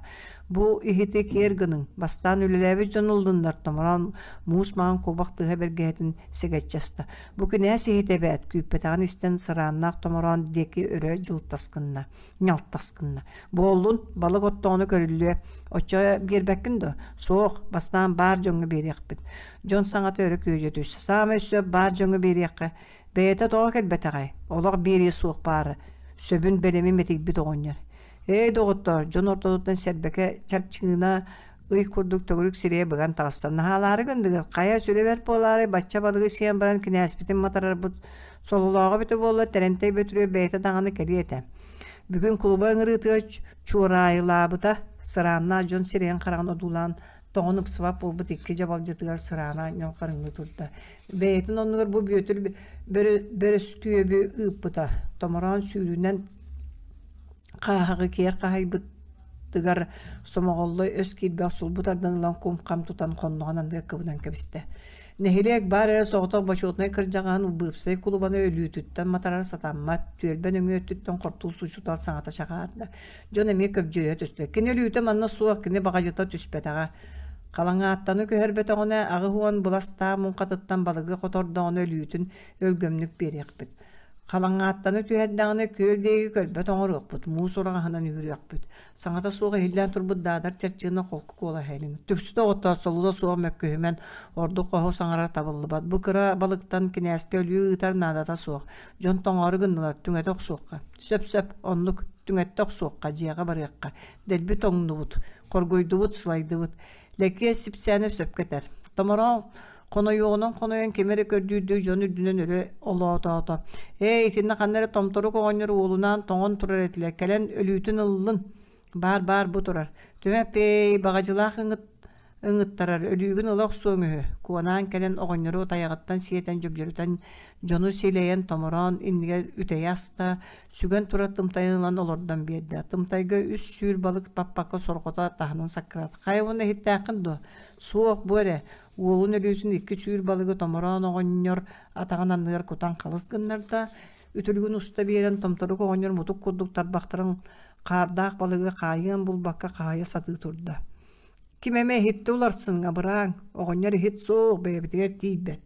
Бу иһити киэр гыныҥ, бастаан үлэлээбит дьон ыллыннар, томороон муус маҥан куобах тыһа бэргэһэтин сэгэччи аста. Бу кинээс иһитэ эбээт, күүппэтэҕин истэн сырааннаах томороон диэки өрө дьылтас гынна, ньалтас гынна. Буоллун, балык оттоҕуна көрүллүө. Оччо биэрбэккин дуо? Суох, бастаан баар дьоҥҥо биэриэхпит. Дьон саҥата өрө күөдьүйэ түстэ. Саамай сөп баар дьоҥҥо биэриэххэ. Бэйэтэ тоҕо кэлбэтэҕэй? Олох биэриэ суох баара. Сөбүн бэлэми мэтийбит оҕонньор. Эй, доҕоттоор, дьон ортотуттан сэрбэкэ чарчыына ый курдук төгүрүк сирэйэ быган таҕыста. Наһаалаары гынныгыт, хайа сүрэ бэрт буолаарай, бачча балыгы сиэн баран кинээспитин матарарбыт сололооҕо эбитэ буолла, Тэрэнтэй Бөтүрүө бэйэтэ даҕаны кэлиэ этэ. Бүгүн кулуба ыҥырыытыгар чуораайылаабыта, сырааннаах дьон сирэйин-хараҕын одуулаан тоҥон ыпсыбат буолбут икки дьабалдьытыгар сыраана ньалҕарыҥныы турда. Бэйэтин оннугар бу Бүөтүр Бөрөскүөбү ыыппыта. Томороон сүүрүнэн хааһаҕы киэр хаһайбытыгар Сомоҕоллой өс киирбэх сулбу тардан ылан кум-хам тутан хонноҕун анныгар кыбынан кэбистэ. Нэһилиэк баар эрэ соҕотох бочуотунай кырдьаҕаһын быыпсай кулубаны өлүүтүттэн матарар сатаммат, түөлбэ нөҥүө өттүттэн хортуус учуутал саҥата чаҕаарда. Дьон эмиэ көбдьүөрүһэ түстэ. Кини өлүүтэ манна суох, кини баҕадьыта түспэтэҕэ. Халаҥааттаны көһөрбөтөҕүнэ, 80 быластаах муҥхатыттан балыгы хотордоҕуна өлүүтүн өлгөмнүк биэриэхпит. Халаҥааттаны түһэрдэҕинэ күөл диэки көрбөт оҥоруохпут, муус ураҕаһынан үүрүөхпүт. Саҥата суох иһиллээн турбут Даадар чэрчыына холку куолаһа илин. Түксүтэ оҕоттоор солула суох мөккүһүмэн, ордук хоһу саҥарар табыллыбат. Бу кыра балыктан кинээскэ өлүү ыытар наадата суох. Дьон тоҥоору гыннылар, түҥэтэ охсуохха. Сөп-сөп, оннук, түҥэттэ охсуохха, дьиэҕэ барыахха. Дэлби тоҥнубут, хоргуйдубут, сылайдыбыт. Лэкиэс Сипсээнэп сөпкө этэр. Томороон Хонойуоҕунан хонойон кими эрэ көрдүүрдүү дьон үрдүнэн өрө олоотоото. Ээ, итиннэ ханна эрэ томторук оҕонньор уолунаан тоҥон турар этилэр, кэлэн өлүүтүн ыллын. Баар-баар бу турар. Түмэппиэй, баҕадьылаах ыҥыттарар, өлүүгүн ыла охсуоҥ үһү. Куонаан кэлэн оҕонньору тайаҕыттан сиэтэн дьөгдьөрүтэн дьону силэйэн томороон иннигэр үтэйэ аста, сүгэн турар тымтайын ылан олордон биэрдэ. Тымтайга үс сүүр балык баппакка сорҕото таһынан саккыраата. Хайа уонна иһиттээххин дуо? Суох, бу эрэ. Уолун өлүүтүн икки сүүр балыгы томороон оҕонньор атаҕын анныгар кутан халыс гыннарда, үтүлүгүн уста биэрэн томторук оҕонньор мутук курдук тарбахтарын хаардаах балыгы хаайыан булбакка хаайа сатыы турда. Ким эмэ иһиттэ уларсыҥ, абырааҥ, оҕонньор иһит суох, бэйэбитигэр тиийбэт.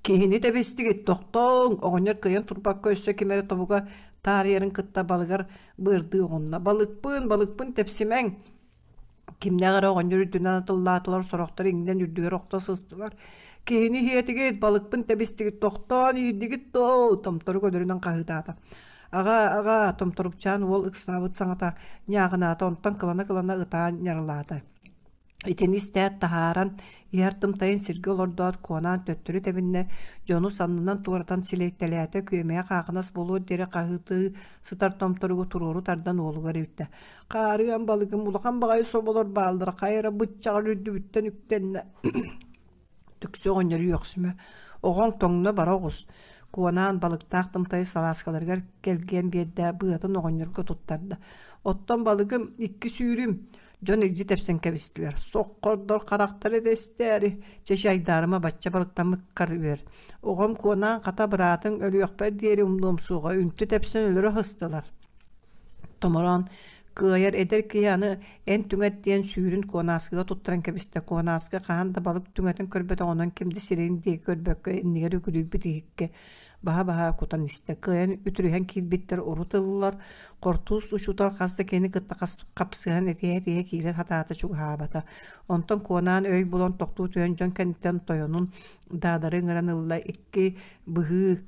Киһини тэбистигит, тохтооҥ, оҕонньор кыайан турбакка өссө ким эрэ тобуга таарыйарын кытта балыгар быардыы оҕунна. Балыкпын, балыкпын тэпсимэҥ, Кимнээх эрэ оҕонньор үрдүнэн атыллаатылар, сорохтор иҥнэн үрдүгэр охто сыстылар. Киһини иһиэтигит, балыкпын тэбистигит, тохтоон иирдигит доо, томторук өлөрүнэн хаһыытаата. Аҕа, аҕа, томторукчаан уол ыксаабыт саҥата ньааҕынаата, онтон кылана-кылана ытаан ньарылаата. Итини истээт таһааран, иһэр тымтайын сиргэ олордоот, куонаан төттөрү тэбиннэ, дьону саннынан туоратан силэйтэлээтэ, күөмэйэ хаахынас буолуор диэри хаһыытыы сытар томторугу туруору тардан уолугар илтэ. Хаарыан балыгым улахан баҕайы соболор бааллара хайа эрэ быччаҕар үрдүбүттэн үктэннэ. Түксү оҕонньор үөхсүмэ. Оҕоҥ тоҥно бара оҕус. Куонаан балыктаах тымтайы салааскаларыгар кэлгиэн биэрдэ, быатын оҕонньорго туттарда. Оттон балыгым икки сүүрүм, дьон илдьи тэпсэн кэбистилэр. Соххордор харахтара дэстээри, чэ айдаарыма бачча балыктаммыккар үөр. Оҕом Куонаан хата быраатыҥ өлүөхпэр диэри умнуом суоҕа, үнтү тэпсэн өлөрө сыстылар. Томороон кыайар эдэр киһи аны эн түҥэт диэн сүүрүн Куонааскыга туттаран кэбистэ. Куонааскы хаһан да балык түҥэтин көрбөтөх, онон ким да сирэйин диэки көрбөккө иннигэр үгүлүйбүт иһиккэ баһа-баһа кутан истэ. Кыайан үтүрүһэн киирбиттэр урут ыллылар. Хортуус учуутал хас да киһини кытта хапсыһан этиһэ-этиһэ киирэ сатаата чугаһаабата. Онтон Куонаан өй булан тохтуу түһэн дьон кэнниттэн тойонун Даадары ыҥыран ылла. Икки быһыы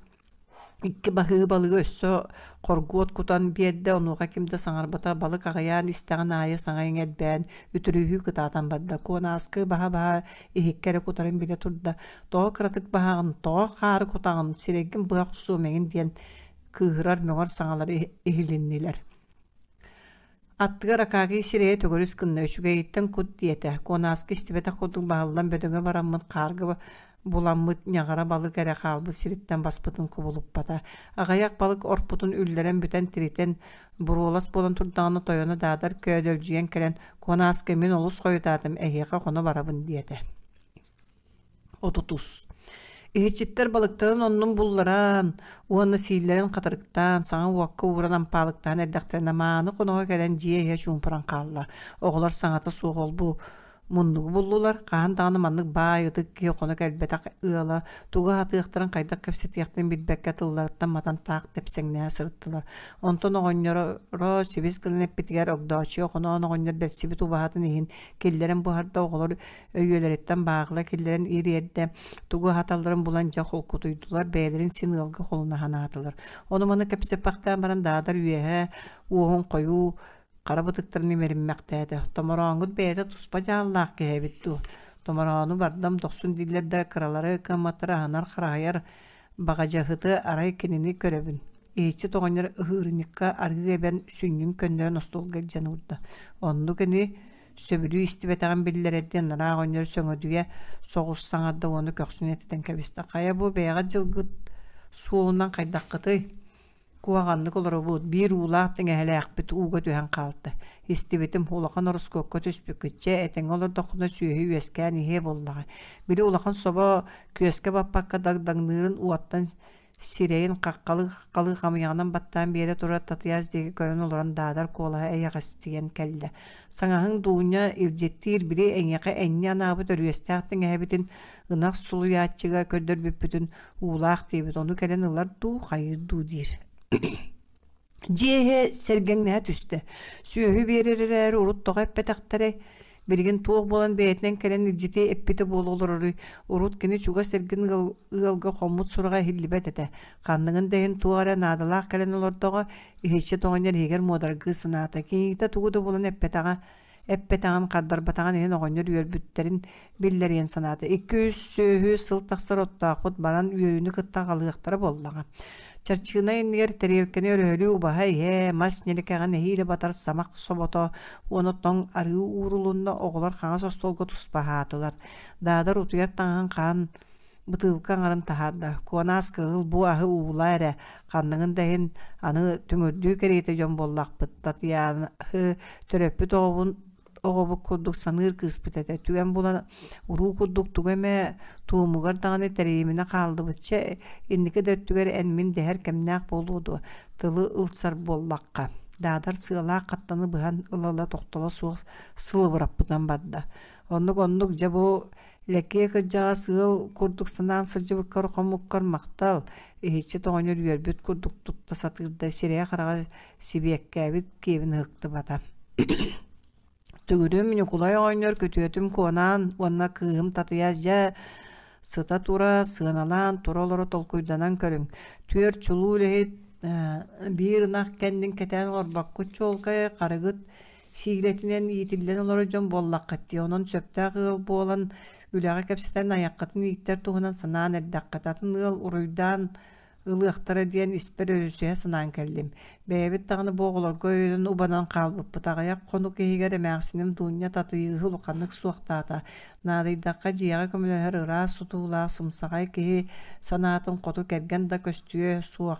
Икки баһыы балыгы өссө хоргуот кутан биэрдэ, онуоха ким да саҥарбата, балык аҕыйаан истэҕин аайы саҥа иҥэ элбээн, үтүрүһүү кытаатан барда. Куонааскы баһа-баһа иһиккэ эрэ кутарын билэ турда: «Тоҕо кыратык баһаҕын, тоҕо хаары кутаҕын, сирэйгин быһа охсуом эҥин» диэн кыыһырар, мөҥөр саҥалар иһилиннилэр. Аттыгар Акакий сирэйэ төгүрүс гынна, үчүгэйиттэн кут диэтэ, Куонааскы истибэтэх курдук баһыллан бөдөҥө бараммыт хаарга буламмыт ньаҕара балык эрэ хаалбыт сириттэн баспытын кубулуппата. Аҕыйах балык орпутун үллэрэн бүтэн тиритэн, буруолас буолан турдаҕына тойоно Даадар көөдөлдьүйэн кэлэн «Куонааскы, мин олус хойутаатым, эһиэхэ хоно барабын» диэтэ. 30. Иһиччиттэр балыктарын оннун булларан уонна сииллэрин хатырыктаан, саҥа уокка ууран ампаалыктаан эрдэхтэринэ мааны хоноһо кэлэн дьиэ иһэ чуумпуран хаалла. Оҕолор саҥата суох ол-бу муннугу буллулар. Хаһан даҕаны маннык баай ытык киһи хоно кэлбэтэх ыала тугу аһатыахтарын, хайдах кэпсэтиэхтэрин билбэккэ тылларыттан матан таах тэпсэҥнэһэ сырыттылар. Онтон оҕонньоро сибис гынан эппитигэр Огдооччуйа хоноон оҕонньор бэрсибит убаһатын иһин киллэрэн буһарда, оҕолор Өйүөлэриттэн бааҕыла киллэрэн ириэрдэ, тугу аһаталларын булан дьэ холкутуйдулар, бэйэлэрин син ыалга холуна санаатылар. Ону-маны кэпсэппэхтээн баран Даадар үөһэ уоһун хойуу хара бытыктарын имэриммэхтээтэ. Томорооҥҥут бэйэтэ туспа дьааллаах киһи эбит дуу? Томороону бардам дохсун дииллэр да кыралары кыамматтары аһынар-хараһыйар баҕадьаһыты арай кинини көрөбүн. Иһиччит оҕонньор ыһыырынньыкка арыы эбэн сүнньүн көннөрөн остуолга илдьэн уурда. Оннук ини Сөбүлүү истибэтэҕин биллэрэрдии анараа оҕонньор сөҥөдүйэ соҕус саҥарда уонна көхсүн этитэн кэбистэ: «Хайа бу бэйэҕит дьылгыт суолунан хайдаххытый? Куһаҕаннык олоробут, биир уулаах тиҥэһэлээхпит ууга түһэн хаалта. Истибитим, улахан ороскуокка түспүккүт. Чэ, этэҥҥэ олордоххуна сүөһү үөскээн иһиэ буоллаҕа. Били улахан собо күөскэ баппакка дагдаҥныырын уоттан Сирэйин хаххалыы-хаххалыы хамыйаҕынан баттаан биэрэ турар Татыйаас диэки көрөн олорон Даадар куолаһа эйэҕэстийэн кэллэ: «Саҥаһыҥ Дуня илдьиттиир били эйиэхэ энньэ анаабыт өрүөстээх тиҥэһэбитин ынах сулуйааччыга көрдөрбүппүтүн уулаах диэбит, ону кэлэн ылар дуу, хайыыр дуу» диир. Дьиэ иһэ сэргэҥнэһэ түстэ. Сүөһү биэрэр эрээри урут тоҕо эппэтэхтэрэй? Билигин туох буолан бэйэтинэн кэлэн илдьити эппитэ буола олороруй? Урут кини чугас эргин ыал, ыалга хоммут сураҕа иһиллибэт этэ. Ханныгын да иһин туох эрэ наадалаах кэлэн олордоҕо, иһиччи оҕонньор иһигэр муодаргыы санаата. Кийиитэ тугу да булан эппэтэҕэ, эппэтэҕин, хардарбатаҕын иһин оҕонньор үөрбүттэрин биллэриэн санаата. Икки-үс сүөһү сыл тахсар оттоохпут баран үөрүүнү кытта аҕалыахтара буоллаҕа. Чарчыына иннигэр тэриэлкэни өрөһөлүү убаһа иһэ, мас ньиликэҕэ нэһиилэ батар самах собото уонна тоҥ арыы уурулунна, оҕолор хаҥас остуолга туспа аһаатылар. Даадар утуйар таҥаһын хаан бытыылка аҥарын таһаарда. Куонаас кыһыл бу аһы уулаа эрэ, ханныгын да иһин аны түҥүрдүү кэриэтэ дьон буоллахпыт. Татыйааһы төрөппүт оҕобун оҕобут курдук саныыр кыыспыт этэ. Түгэн булан уруу курдук тугу эмэ туомугар даҕаны тэрийиминэ хааллыбычча, инники да өттүгэр эн-мин дэһэр кэмнээх буолуо дуо, тылы ылсар буоллахха. Даадар сыалаах хаттаны быһан ыла-ыла тохтоло суох сылыбыраппытынан барда. Оннук-оннук дьэ бу Лэкиэ кырдьаҕас ыал курдук санаан сылдьыбыккар хомуккар махтал, иһиччит оҕонньор үөрбүт курдук тутта сатыыр да сирэйэ-хараҕа сибиэккээбит киэбин ыһыктыбата. Түгүрүм Ньукулай оҕонньор күтүөтүм Куонаан уонна кыыһым Татыйаас дьэ сыта-тура сыаналаан тура-олоро толкуйданан көрүҥ. Түөрт чулуу үлэһит биир ынах кэннин кэтээн олорбоккут чуолкай харыгыт сиилэтинэн иитиллэн олорор дьон буоллаххыт дии, онон сөптөөх ыал буолан үлэҕэ кэпсэтэн айаххытын ииттэр туһунан санаан эрдэххит, атын ыал уруйдаан ылыахтара диэн испэр өрүсүһэ санаан кэллим. Бэйэбит даҕаны бу оҕолорго өйөнөн убанан хаалбыппыт. Аҕыйах хонук иһигэр эмээхсиним Дуунньа Татыйыыһы улаханнык суохтаата. Наадыйдахха дьиэҕэ көмөлөһөр ыраас тутуулаах сымсаҕай киһи санаатын хоту кэргэн да көстүө суох.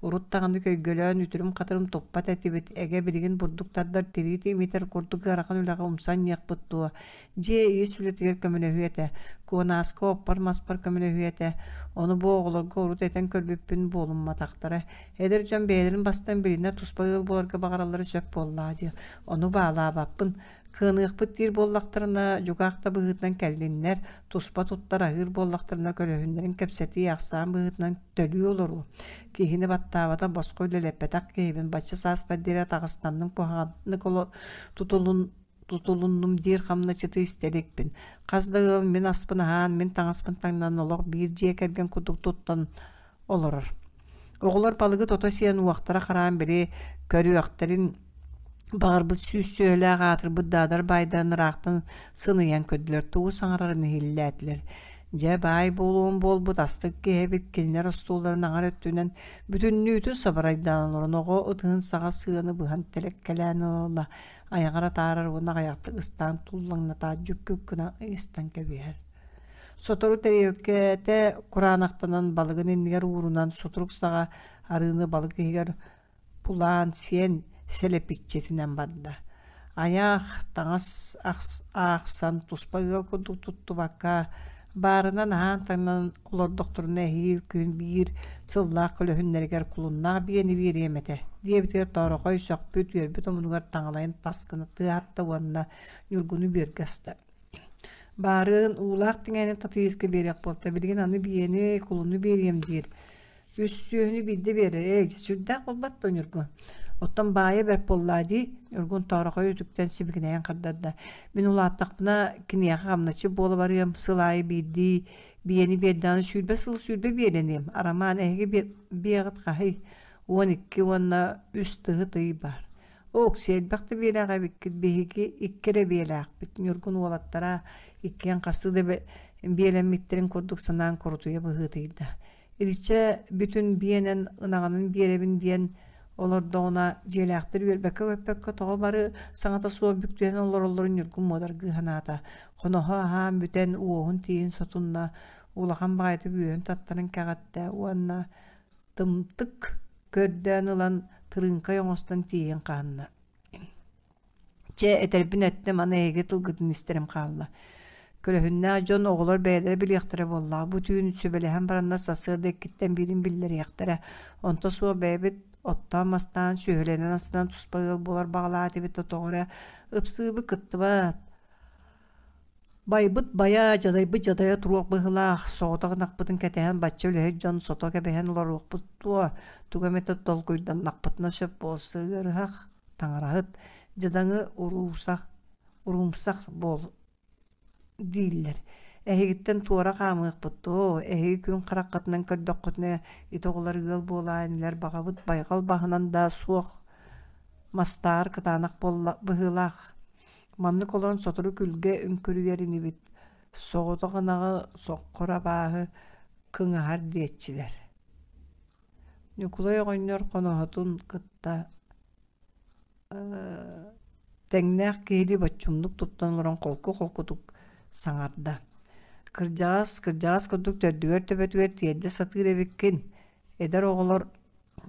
Урут даҕаны көйгөлөөн үтүрүм-хатырым туппат этибит, эгэ билигин бурдук тардар тирии имитэр курдук ыарахан үлэҕэ умса анньыахпыт дуо? Дьиэ ис үлэтигэр көмөлөһүө этэ, Куонааска оппор-маспар көмөлөһүө этэ. Ону бу оҕолорго урут этэн көрбүппүн буолумматахтара. Эдэр дьон бэйэлэрин бастан билинэр туспа ыал буоларга баҕараллара сөп буоллаҕа дии. Ону баалаабаппын. Кыаныахпыт диир буоллахтарына, дьукаах да быһыытынан кэллиннэр, туспа туттар аһыыр буоллахтарына көлөһүннэрин кэпсэтии ахсаан быһыытынан төлүү олоруо. Киһини баттаабата босхо үлэлэппэтэх киһибин бачча сааспар диэри атаҕастанным куһаҕаннык тутулун тутулуннум диир хамначчыты истэ иликпин. Хас да ыал мин аспын аһаан, мин таҥаспын таҥнан олох биир дьиэ кэргэн курдук туттан олорор. Оҕолор балыгы тото сиэн уохтара хараан били көрүөхтэрин баҕарбыт сүүс сүөһүлээх аатырбыт даадар баайдарын ыраахтан сыныйан көрдүлэр, тугу саҥарарын иһиллээтилэр. Дьэ, баай буолуон буолбут астык киһи эбит кинилэр остуолларын аҥар өттүнэн бүтүннүүтүн сабарайдаан олорон оҕо ытыһын саҕа сыаны быһан тэлэккэлээн ыла айаҕар атаарар уонна аҕыйахтык ыстаан туллаҥнатаат дьүккүк гына ыйыстан кэбиһэр. Сотору тэриэлкэтэ кураанахтанан балыгын иннигэр уурунан сутурук саҕа арыыны балык иһигэр пулаан сиэн сэлэпиччитинэн барда. Айаах, таҥас аахсан туспа ыал курдук туттубакка, баарынан аһаан-таҥнан олордохторуна эһиил күн биир сыллаах көлөһүннэригэр кулуннаах биэни биэриэм этэ диэбитигэр Тоорохой сөхпүт, үөрбүт омунугар таҥалайын тас гына тыаһатта уонна Ньургуну бүөргэ аста. Баарыан уулаах тиҥэни Татыйыска биэриэх буолта, билигин аны биэни, кулуну биэриэм диир. Үс сүөһүнү биирдэ биэрэр, ээ, сүрдээх буолбат дуо Ньургун? Оттон баайа бэрт буоллаа дии, Ньургун тоорохой үтүктэн сибигинэйэн хардарда. Мин улааттахпына киниэхэ хамначчы буола барыам, сыл аайы биирдии биэни биэрдэҕинэ 20 сыл 20 биэлэниэм. Арамаан эһиги биэҕит хаһый? 12 уонна үс тыһы тый баар. Ооксия элбэх да биэлээх эбиккит, биһиги икки эрэ биэлээхпит. Ньургун уолаттара иккиэн хастыы да биэлэммиттэрин курдук санаан курутуйа быһыытыйда. Итиччэ бүтүн биэнэн ынаҕынан биэрэбин диэн олордоҕуна дьиэлээхтэр үөрбэккэ-көппөккө тоҕо бары саҥата суох бүктүйэн олороллорун Ньургун муодаргыы санаата. Хоноһо аһаан бүтэн уоһун тииһин сотунна, улахан баҕайытык үөһүн таттаран кэҕэттэ уонна тымтык көрдөөн ылан тырыыҥкай оҥостон тииһин хаһынна. Чэ, этэрбин эттим, аны эһиги тылгытын истэрим хаалла. Көлөһүннээх дьон оҕолор бэйэлэрэ билиэхтэрэ буоллаҕа. Бу түүн сүбэлэһэн бараннар сарсыарда иккиттэн биирин биллэриэхтэрэ. Онто суох бэйэбит оттоон-мастаан, сүөһүлэнэн астынан туспа ыал буолар баҕалаах этибит да тоҕо эрэ ыпсыыбыт кыттыбат. Байбыт байа, дьадайбыт дьадайа туруох быһыылаах, соҕотох ынахпытын кэтэһэн бачча үлэһит дьон сото кэбиһэн олоруохпут дуо, тугу эмэтэ толкуйданнахпытына сөп буолсу ыарыһах, таҥараһыт, дьадаҥы уруусах, уруумсах буол дииллэр. Эһигиттэн туора хаамыахпыт дуо, эһиги күн хараххытынан көрдөххүтүнэ ити оҕолор ыал буолаа инилэр баҕабыт байҕал баһынан да суох мастааҕар кытаанах буолла быһыылаах. Маннык олорон сотору күлгэ үҥкүрүйэр инибит, соҕотох ынаҕы соххор абааһы кыҥаһар диэччилэр. Ньукулай оҕонньор хоноһотун кытта тэҥнээх киһилии боччумнук туттан олорон холку-холкутук саҥарда: «Кырдьаҕас, кырдьаҕас курдук төрдүгэр-төбөтүгэр тиэрдэ сатыыр эбиккин. Эдэр оҕолор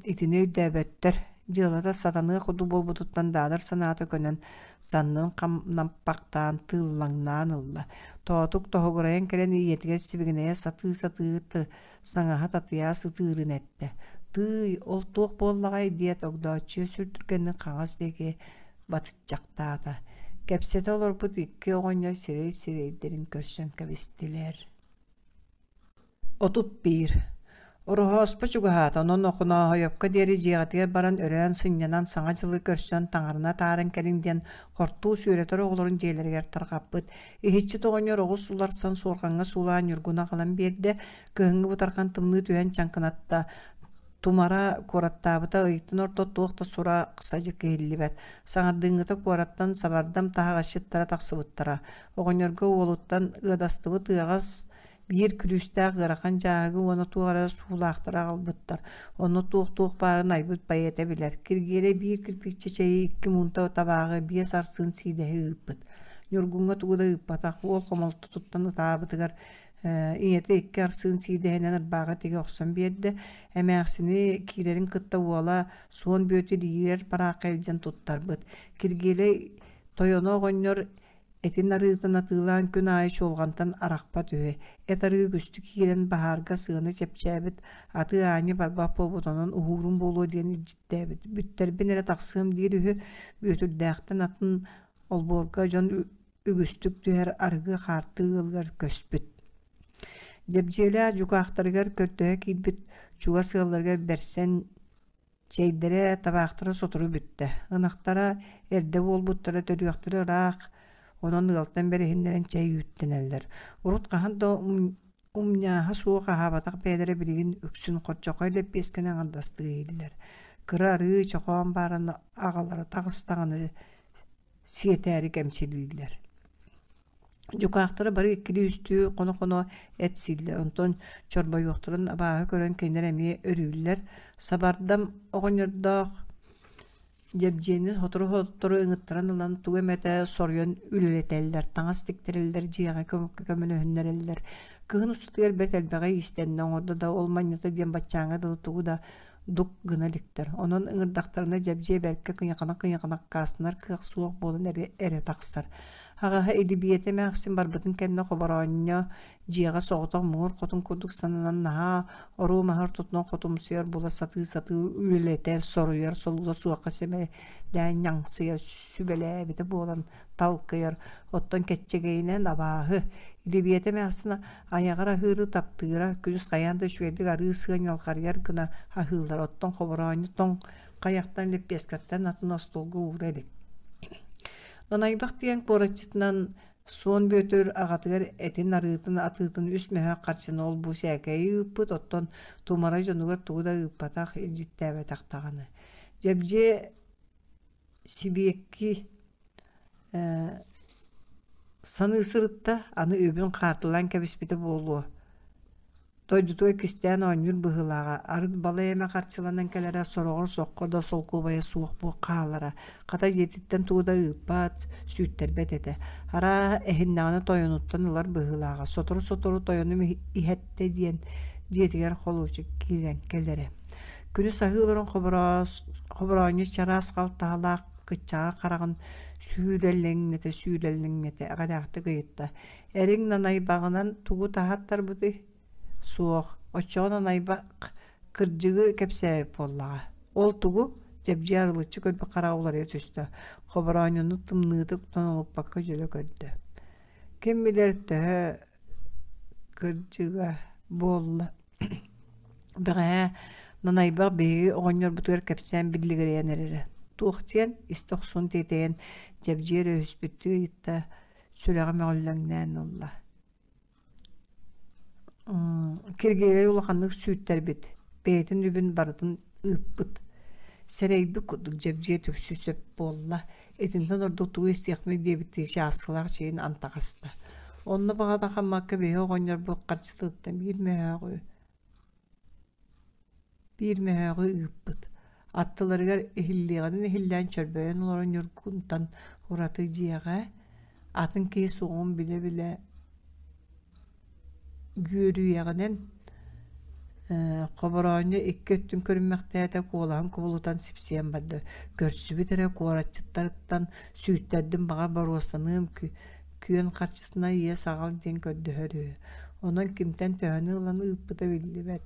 Итини өйдөөбөттөр, дьыалата сатаныах курдук буолбутуттан Даадар санаата көнөн, саннын хамнаппахтаан тыыллаҥнаан ылла. Тоотук тоһугурайан кэлэн ийэтигэр сибигинэйэ сатыы-сатыы саҥаһа Татыйаас ытыырын эттэ: «Тыый, ол туох буоллаҕай?» диэт Огдооччуйа сүр түргэнник хаҥас диэки батыччахтаата. Кэпсэтэ олорбут икки оҕонньор сирэй-сирэйдэрин көрсөн кэбистилэр. 31. Ороһооспо чугаһаата, онон Охонооһойопко диэри дьиэҕитигэр баран өрөөн сынньанан Саҥа дьылы көрсөн таҥараны атааран кэлиҥ диэн хортуус үөрэтэр оҕолорун дьиэлэригэр тарҕаппыт. Иһиччит оҕонньор оҕус уларсан суорҕаҥҥа суулаан Ньургуну аҕалан биэрдэ, кыһыҥҥы бытархан тымныы түһэн чаҥкынатта. Тумара куораттаабыта ыйтан орто туох да сурах-садьык иһиллибэт. Саҥардыыҥҥыта куораттан сабардам таһаҕасчыттара тахсыбыттара. Оҕонньорго уолуттан ыадастыбыт ыаҕас Биир күлүүстээх ыарахан дьааһыгы уонна туох эрэ суулаахтары аҕалбыттар. Онно туох-туох баарын айбыт поэта билэр. Киргиэлэй биир кирпииччэ чэйи, икки муунта табааҕы, биэс арсыын сиидэһи ыыппыт. Ньургуҥҥа тугу да ыыппатах, уол хомолтотуттан ытаабытыгар ийэтэ икки арсыын сиидэһинэн ырбааҕы тигэ охсон биэрдэ. Эмээхсини киирэрин кытта уола Суон Бүөтүр иирэр бараахха илдьэн туттарбыт. Киргиэлэй тойоно оҕонньор Этин арыытын атыылаан күн аайы чуолҕантан арахпат үһү. Эт арыы үгүстүк киирэн баһаарга сыана чэпчээбит, атыы аанньа барбах буолбут, онон уһуурум буолуо диэн илдьиттээбит. Бүттэрбин эрэ тахсыам диир үһү. Бүөтүрдээхтэн атын олбуорга дьон үгүстүк түһэр арыгы хаартыы ыалыгар көспүт. Дьэбдьиэлээх дьукаахтарыгар көрдөһө киирбит чугас ыалларыгар бэрсэн Чэйдэрэ, табаахтара сотору бүттэ. Ынахтара эрдэ буолбуттара төрүөхтэрэ ыраах, онон ыалтан бэриһиннэрэн чэй үүттэнэллэр. Урут хаһан да умньааһа суох аһаабатах бэйэлэрэ билигин үксүн хорчоххой лэппиэскэни аҥардастыы иһиллэр. Кыра арыы чохоон баарын аҕалара таҕыстаҕына сиэтээри кэмчилииллэр. Дьукаахтара бары иккилии-үстүү хоно-хоно эт сииллэр, онтон чорбойуохтарын абааһы көрөн кинилэр эмиэ өрүүллэр. Сабардам оҕонньордоох Дьэбдьиэни сотору-сотору ыҥыттаран ылан тугу эмэтэ соруйан үлэлэтэллэр, таҥас тиктэрэллэр, дьиэҕэ көмөлөһүннэрэллэр. Кыһын устатыгар бэрт элбэҕи иистэннэ оҥордо да, ол манньата диэн баччааҥҥа дылы тугу да дук гына иликтэр. Онон ыҥырдахтарына Дьэбдьиэ бэркэ кыйахана-кыйахана аккаастанар кыах суох буолан эрэ, эрэ тахсар. Аҕаһа Илибиэтэ эмээхсин барбытын кэннэ Хобороонньо дьиэҕэ соҕотох муҥур хотун курдук сананан наһаа оруо маһы ортотунан хотумсуйар була сатыы-сатыы үлэлэтэр, соруйар, солуута суохха сэмэлээн ньаҥсыйар, сүбэлээбитэ буолан талкыйар, оттон кэччэгэйинэн абааһы. Илибиэтэ эмээхсин айаҕар аһыыры таптыыра, күнүс хайаан да үчүгэйдик арыы сыа ньалҕарыйар гына аһыыллар, оттон Хобороонньо тоҥ хайахтан лэппиэскэттэн атын остуолга уура илик. Нанайбах диэн куораччытынан Суон Бүөтүр аҕатыгар этин арыытын атыытын үс мөһөөх харчыны ол-бу сээкэйи ыыппыт, оттон Тумарай дьонугар тугу да ыыппатах, илдьиттээбэтэх даҕаны. Дьэбдьиэ сибиэкки саныы сырытта, аны үбүн хаартылаан кэбиспитэ буолуо. Дойдутугар кистээн оонньуур быһыылааҕа, арыт балай эмэ харчыланан кэлэрэ, сороҕор соххо да солкуобайа суох хаалара, хата дьиэтиттэн тугу да ыыппат, сүүттэрбэт этэ. Арааһа, эһиннэҕинэ тойонуттан ылар быһыылааҕа, сотору-сотору тойонум иһэттэ диэн дьиэтигэр холуочук киирэн кэлэрэ. Күнүс аһыы олорон хобороонньу чараас халтаһалаах кыччаҕа хараҕын сүүрэллэҥнэтэ-сүүрэллэҥнэтэ эҕэрээхтик ыйытта: «Эриҥ нанайбаҕынан тугу таһаттарбытый?» «Суох, оччоҕо нанайбах кырдьыгы кэпсээбит буоллаҕа. Ол тугу?» Дьэбдьиэ арылыччы көрбүт хараҕа уларыйа түстэ, хобороонньуну тымныытык тонолуппакка дьөлө көрдө. Ким билэр төһө кырдьыга буолла Бэҕэһээ Нанайбах биһиги оҕонньорбутугар кэпсээн биллигирэйэн эрэрэ. Туох диэн истэ охсун тиэтэйэн Дьэбдьиэр өһүспүттүү ыйытта, сүрэҕэ мөҕүллэҥнээн ылла. Киргиэлэй улаханнык сүүттэрбит, бэйэтин үбүн барытын ыыппыт. Сэрэйбит курдук Дьэбдьиэ түксүү сөп буолла. Итинтэн ордук тугу истиэхпиний диэбиттии чааскылаах чэйин антаҕаста. Онно баҕата хаммакка биһи оҕонньорбут харчытыттан биир мөһөөҕү биир мөһөөҕү ыыппыт. Аттыларыгар иһиллиэҕинэн иһиллээн чөрбөйөн олорон Ньургунтан ураты дьиэҕэ атын киһи суоҕун билэ-билэ үөрүйэҕинэн Хобороонньо икки өттүн көрүммэхтээтэ, куолаһын кубулутан сипсийэн барда. Көрсүбүт эрэ куораччыттарыттан сүүттэрдим баҕар боруостаныам күөн харчытына иэс аҕал диэн көрдөһөр үһү. Онон кимтэн төһөнү ылан ыыппыта биллибэт.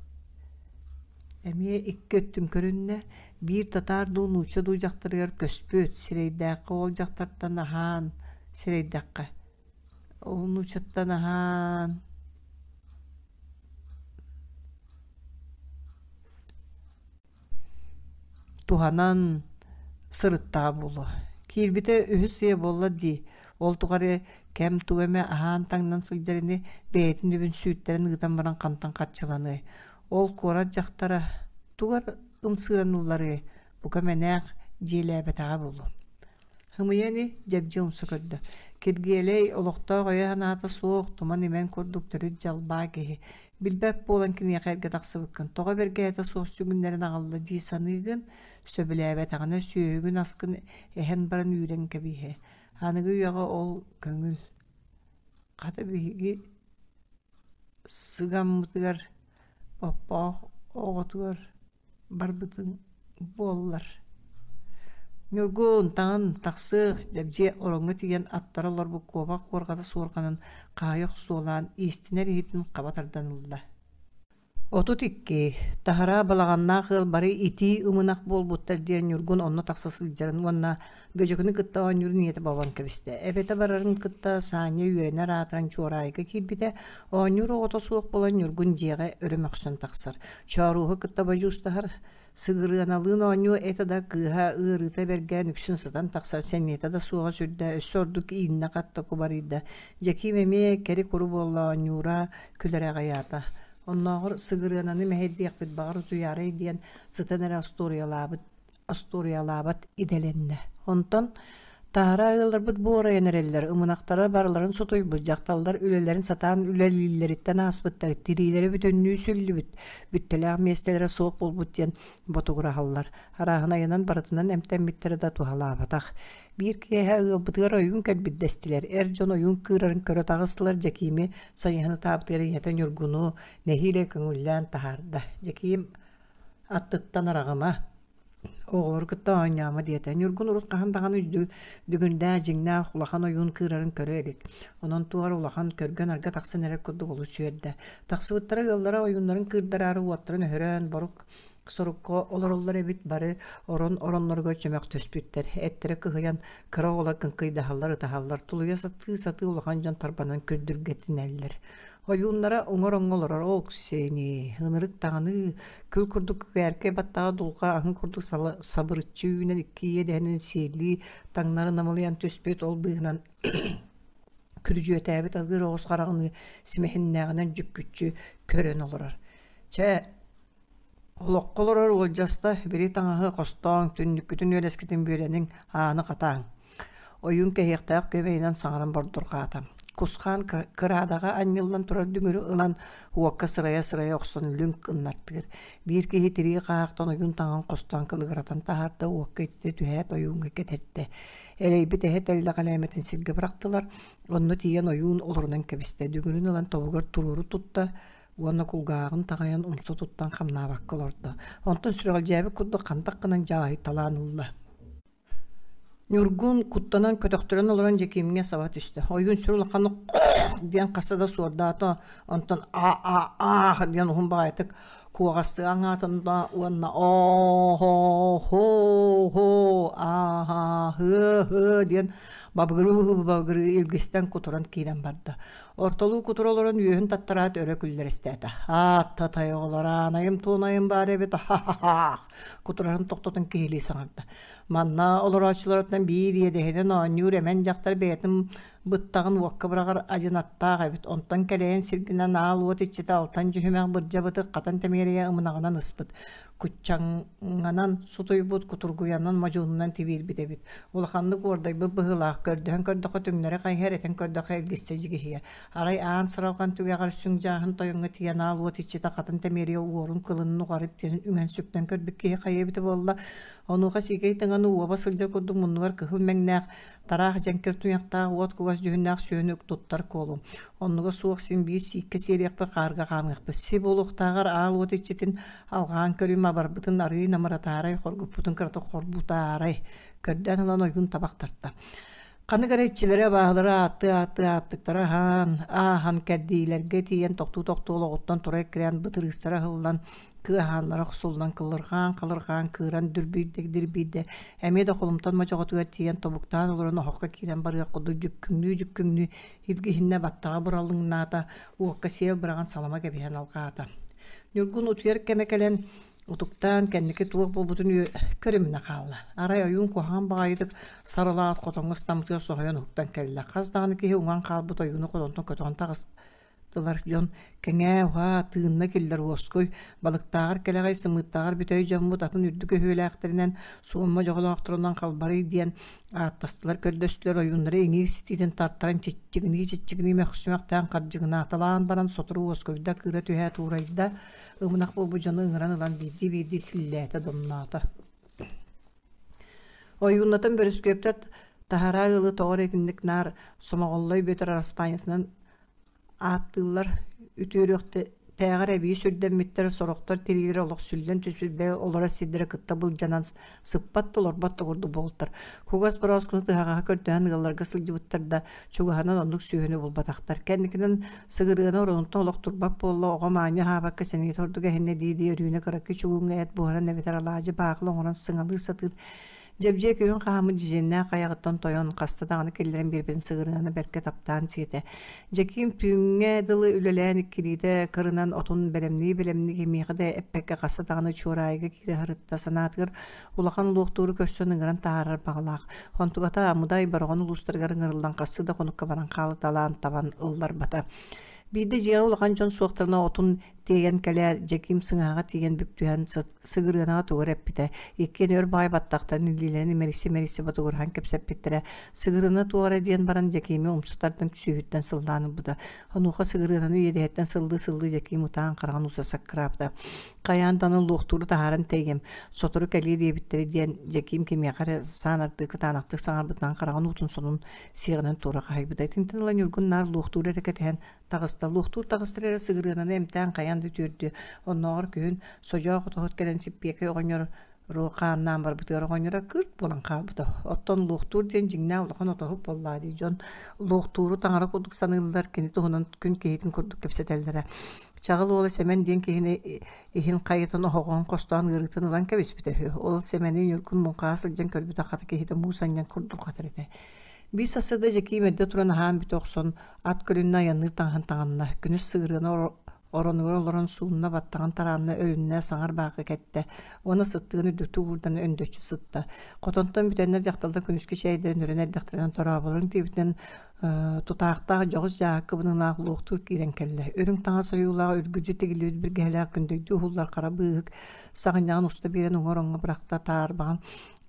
Эмиэ икки өттүн көрүннэ, биир татаар дуу, нуучча дуу дьахтарыгар көспүт, сирэйдээххэ ол дьахтартан аһаан сирэйдэххэ Ол нууччаттан аһаан туһанан сырыттаҕа буолуо. Киирбитэ үһүс ыйа буолла дии. Ол тухары кэм тугу эмэ аһаан-таҥнан сылдьар ини бэйэтин үбүн сүүттэрэн ыытан баран хантан харчыланыай. Ол куорат дьахтара тугар ымсыыран ылларыай, бука мэнээх дьиэлээбэтэҕэ буолуо. Һымыйа ини, Дьэбдьиэ умса көрдө. Киргиэлэй олохтоох өйө-санаата суох, туман-имэн курдук төрүт дьалбаа киһи. Билбэт буолан киниэхэ эргэ тахсыбыккын, тоҕо бэргэһэтэ суох сүгүннэрин аҕалла дии саныыгын, сөбүлээбэтэҕинэ сүөһүгүн-аскын эһэн баран үүрэн кэбиһэ. Аныгы үйэҕэ ол көҥүл. Хата биһиги сыгаммытыгар Боппоох оҕотугар барбытыҥ буоллар. Ньургун, таҥын, тахсыах, Дьэбдьиэ ороҥҥо тиийэн аттара олорбут куобах куорҕата суорҕанын хаайа охсуолаан иистэнэр иһитин хаба тардан ылла. 32. Таһараа балаҕаннаах ыал бары итии ымынах буолбуттар диэн Ньургун онно тахса сылдьарын уонна Бөдьөкүнү кытта оонньуурун ийэтэ бобон кэбистэ. Эбэтэ барарын кытта Саанньа үөрэнэр аатыран Чуораайга киирбитэ, оонньуур оҕото суох буолан Ньургун дьиэҕэ өрө мөхсөн тахсар. Чооруоһу кытта бодьуустаһар, Сыгырыаналыын оонньуо этэ да кыыһа ыарыыта бэргээн үксүн сытан тахсар сэниэтэ да суоҕа сүрдэ, өссө ордук ииннэ-хатта кубарыйда. Дьэкиим эмиэ кэри-куру буолла оонньуура, күлэрэ аҕыйаата. Оннооҕор Сыгырыананы мэһэйдиэхпит баҕар утуйаарай диэн сытан эрэ остуоруйалаабыт остуоруйалаабат идэлэннэ. Онтон таһара ыалларбыт буорайан эрэллэр, ымынахтара барыларын сутуйбут, дьахталлар үлэлэрин сатаан үлэлииллэриттэн ааспыттар, тириилэрэ бүтүннүү сүллүбүт, бүттэлээх миэстэлэрэ суох буолбут диэн ботугураһаллар. Арааһынайынан барытынан эмтэммиттэрэ да туһалаабатах. Биир киэһэ ыалбытыгар ойуун кэлбит дэстилэр. Эр дьон ойуун кыырарын көрө таҕыстылар, Дьэкиими сайыһан ытаабытыгар ийэтэ Ньургуну нэһиилэ көҥүллээн таһаарда. Дьэкиим аттыттан араҕыма, оҕолору кытта оонньоомо диэтэ. Ньургун урут хаһан даҕаны дүгүндээх, дьиҥнээх улахан ойуун кыырарын көрө илик. Онон туох эрэ улахан көргө-нарга тахсан эрэр курдук олус үөрдэ. Тахсыбыттара ыаллара ойууннарын кыырдараары уоттарын өһөрөн, борук сорукка олороллор эбит бары орон оронноругар чөмөхтөспүттэр. Эттэрэ кыһыйан кыра оҕолор кыҥкыйдаһаллар, ытаһаллар, тулуйа сатыы-сатыы улахан дьон тарбанан күрдүргэтинэллэр. Ойууннара уҥа ороҥҥо олорор Оксини, ынырык даҕаны, күл курдук күкээркэй баттаҕа дулҕа аһын курдук сабырыччы үүнэн икки иэдэһинэн сиэлии таҥнары намылыйан түспүт, ол быыһынан күрдьүөтээбит алгыр оҕус хараҕыныы симэһиннээҕинэн дьүккүччү көрөн олорор. Чэ, Олоххо олорор уолдьаста, били таҥаһы хостооҥ, түннүккүтүн үөлэскитин бүөлэниҥ, ааны хатааҥ. Ойуун кэһиэхтээх күөмэйинэн саҥаран бордурҕаата. Кусхаан кыраадаҕа анньыллан турар дүҥүрү ылан уокка сырайа-сырайа охсон лүҥк гыннартыыр. Биир киһи тирии хаахтан ойуун таҥаһын хостоон кылыгыратан таһаарда, уокка ититэ түһээт ойууҥҥа кэтэртэ. Элэйбит эһэ тэллэх элээмэтин сиргэ бырахтылар, онно тиийэн ойуун олорунан кэбистэ, дүҥүрүн ылан тобугар туруору тутта, уонна кулгааҕын таҕайан умса туттан хамнаабакка олордо. Онтон сүрэҕэлдьээбит курдук хантах гынан дьааһыйталаан ылла. Ньургун куттанан көтөхтөрөн олорон Дьэкиимҥэ саба түстэ. Ойуун сүр улаханнык диэн хаста да суордаата, онтон а-а-аах диэн уһун баҕайытык куоҕастыы аҥаатында уонна оо-хо-хо аа-һаа-һыа-һыа диэн бабыгырыы-бабыгырыы илгистэн кутуран киирэн барда. Ортолуу кутура олорон үөһүн таттараат өрө күллэристээтэ. «Аатта оҕолор, аанайым-туонайым баар эбит, ха-ха-хаах!» кутурарын тохтотон киһилии саҥарда. Манна олорооччулартан биир иэдэһинэн оонньуур эмэн дьахтар бэйэтин быттаҕын уокка быраҕар адьынаттаах эбит. Онтон кэлэйэн сиргинэн аал уот иччитэ алтан дьүһүмэх бырдьабытык хатан тэмиэрийэ ымынаҕынан ыспыт. Куччаҥҥанан сутуйбут, кутургуйанан модьуунунан тибиирбит эбит. Улаханнык уордайбыт быһыылаах, көрдөһөн көрдөххө түҥнэри хайыһар, этэн көрдөххө илгистэ дьигиһийэр. Арай аан сыралҕан түгэҕэр сүҥ дьааһын тойоҥҥо тиийэн аал уот иччитэ хатын тэмиэрийэ уорун кылынын уҕарыт диэн үҥэн-сүктэн көрбүт киһи хайа эбитэ буолла. Онуоха сиикэй тыҥаны уоба сылдьар курдук муннугар кыһыл мэҥнээх Тараах дьэҥкир туйахтаах уот кугас дьүһүннээх сүөһүнү туттар куолу. Оннуга суох син биир сииккэ сиэриэхпит, хаарга хаамыахпыт. Си буолуохтааҕар аал уот иччитин алҕаан көрүүм абарбытын арыый намыратаарай, хоргуппутун кыратык хорбутаарай. Көрдөөн ылан ойуун табах тарта. Ханнык эрэ иччилэрэ абааһылары ааттыы-ааттыы ааттыктара аһаан, ааһан кэрдиилэргэ тиийэн тохтуу-тохтуу олоҕуттан тура эккирээн бытырыыстара аһыллан кыаһааннара охсуллан кылырҕаан-халырҕаан кыыран дүрбүйдэ-дирбийдэ, эмиэ да холумтан модьоҕотугар тиийэн тобуктаан олорон оһоххо киирэн барыах курдук дьүккүҥнүү-дьүккүҥнүү илгиһиннэ баттаҕа буралыҥнаата, уокка сиэл быраҕан салама кэбиһэн алҕаата. Ньургун утуйар кэмэ кэлэн, утуктаан кэнники туох буолбутун көрүмүнэ хаалла. Арай ойуун куһаҕан баҕайытык сарылаат хотоҥҥо ыстаммытыгар соһуйан уһуктан кэллэ. Хас даҕаны киһи уҥан хаалбыт ойууну хотонтон көтөҕөн таҕыста Тылар дьон кэҥээ, уһаа, тыынна киллэр уоскуй, балыктааҕар кэлэҕэй, сымыыттааҕар бүтэй дьоммут атын үрдүк өһүөлээхтэринэн, суумма дьоҕолоохторунан халбарый диэн ааттастылар, көрдөстүлэр, ойууннары иҥиир ситиитин тартаран чиччигинии-чиччигинии мөхсүмэхтээн хардьыгынааталаан баран сотору уоскуйда, кыыра түһээт уурайда, ымынах буолбут дьону ыҥыран ылан биирдии-биирдии силлээтэ, домноото. Ойууннатан бөрүскүөптэр Таһараа ыалы тоҕо эрэ итинник наар Сомоҕоллой Бүөтүр араспаанньатынан ааттыыллар үтүөрүөхтээҕэр эбии сүрдэммиттэр, сорохтор тириилэрэ олох сүллэн түспүт бэл олорор сирдэрэ кытта былдьанан сыппат да олорбот да курдук буолтар. Кугас борооскуну тыһаҕаһа көрдөһөн ыалларга сылдьыбыттар да, чугаһынан оннук сүөһүнү булбатахтар. Кэнникинэн сыгырыана оронуттан олох турбат буолла, оҕо маанньа аһаабакка сэниэтэ ордук эһиннэ дии-дии Өрүүнэ кыракый чугууҥҥа эт буһаран эбэтэр алаадьы баахыла оҥорон сыҥалыы сатыыр. Дьэбдьиэ күһүн хааммыт дьидьиннээх айаҕыттан тойон хаста даҕаны киллэрэн биэрбитин сыгырыаны бэркэ таптаан сиэтэ. Дьэкиим түүҥҥэ дылы үлэлээн иккилиитэ кырынан отун бэлэмнии-бэлэмнии кимиэхэ да эппэккэ хаста даҕаны Чуораайыга киирэ сырытта санаатыгар улахан луохтууру көрсөн ыҥыран таһаарар баҕалаах. Онтуката Амудай Бороҕон улуустарыгар ыҥырыллан хассы да хонукка баран хаалыталаан табан ылларбата. Биирдэ дьиэҕэ улахан дьон суохтарына отун тиэйэн кэлээт, Дьэкиим сыҥааҕа тиийэн бүк түһэн сыгырыанаҕа тугу эрэ эппитэ. Иккиэн өр баҕайы баттахтарын илиилэрин имэрийсэ-имэрийсэ ботугураһан кэпсэппиттэрэ. Сыгырыана туох эрэ диэн баран Дьэкиими умсу тардан сүүһүттэн сыллаан ылбыта. Онуоха сыгырыананы иэдэһиттэн сыллыы-сыллыы Дьэкиим ытаан хараҕын уута саккыраабыта. Хайаан даҕаны луохтууру таһааран тэйиэм, сотору кэлиэ диэбиттэрэ диэн Дьэкиим кимиэхэ эрэ саанардыы кытаанахтык саҥарбытынан хараҕын уутун сонун сиэҕинэн туора хаһыйбыта. Итинтэн ыла Ньургун наар луохтуур эрэ кэтэһэн таҕыста. Луохтуур таҕыстар эрэ сыгырыананы эмтээн хайаан да үтүөрдүө. Оннооҕор күһүн содьоох отоһут кэлэн сиппиэкэй оҕонньор хааннаан барбытыгар оҕонньоро кыырт буолан хаалбыта. Оттон луохтуур диэн дьиҥнээх улахан отоһут буоллаа дии дьон луохтууру таҥара курдук саныыллар, кини туһунан күн киһитин курдук кэпсэтэллэрэ. Чаҕыл уола Сэмэн диэн киһини иһин хайытан оһоҕоһун хостоон ыарыытын ылан кэбиспитэ үһү. Ол Сэмэни Ньургун муҥхаҕа сылдьан көрбүтэ хата киһитэ муус анньан курдук хатар этэ. Биир сарсыарда Дьэкиим эрдэ туран аһаан бүтэ охсон, ат көлүннэ айанныыр таҥаһын таҥынна. Күнүс сыгырыана оронугар олорон суунна, баттаҕын тараанна, өрүннэ, саҥар баакы кэттэ уонна сыттыгын үрдүктүк уурдан өндөччү сытта. Хотонтон бүтэннэр дьахталлар күнүскү чээйдэрин өрөн эрдэхтэринэ торооболорун диэбитинэн тутаахтаах дьоҕус дьааһыкка быныылаах луохтуур киирэн кэллэ. Үрүҥ таҥас ойуулаах үргүдьү тигиллибит бүргэһэлээх күндэйдүү уһуллар хара быыһык саҕынньаҕын уста биэрэн уҥа ороҥҥо бырахта таарбаҕын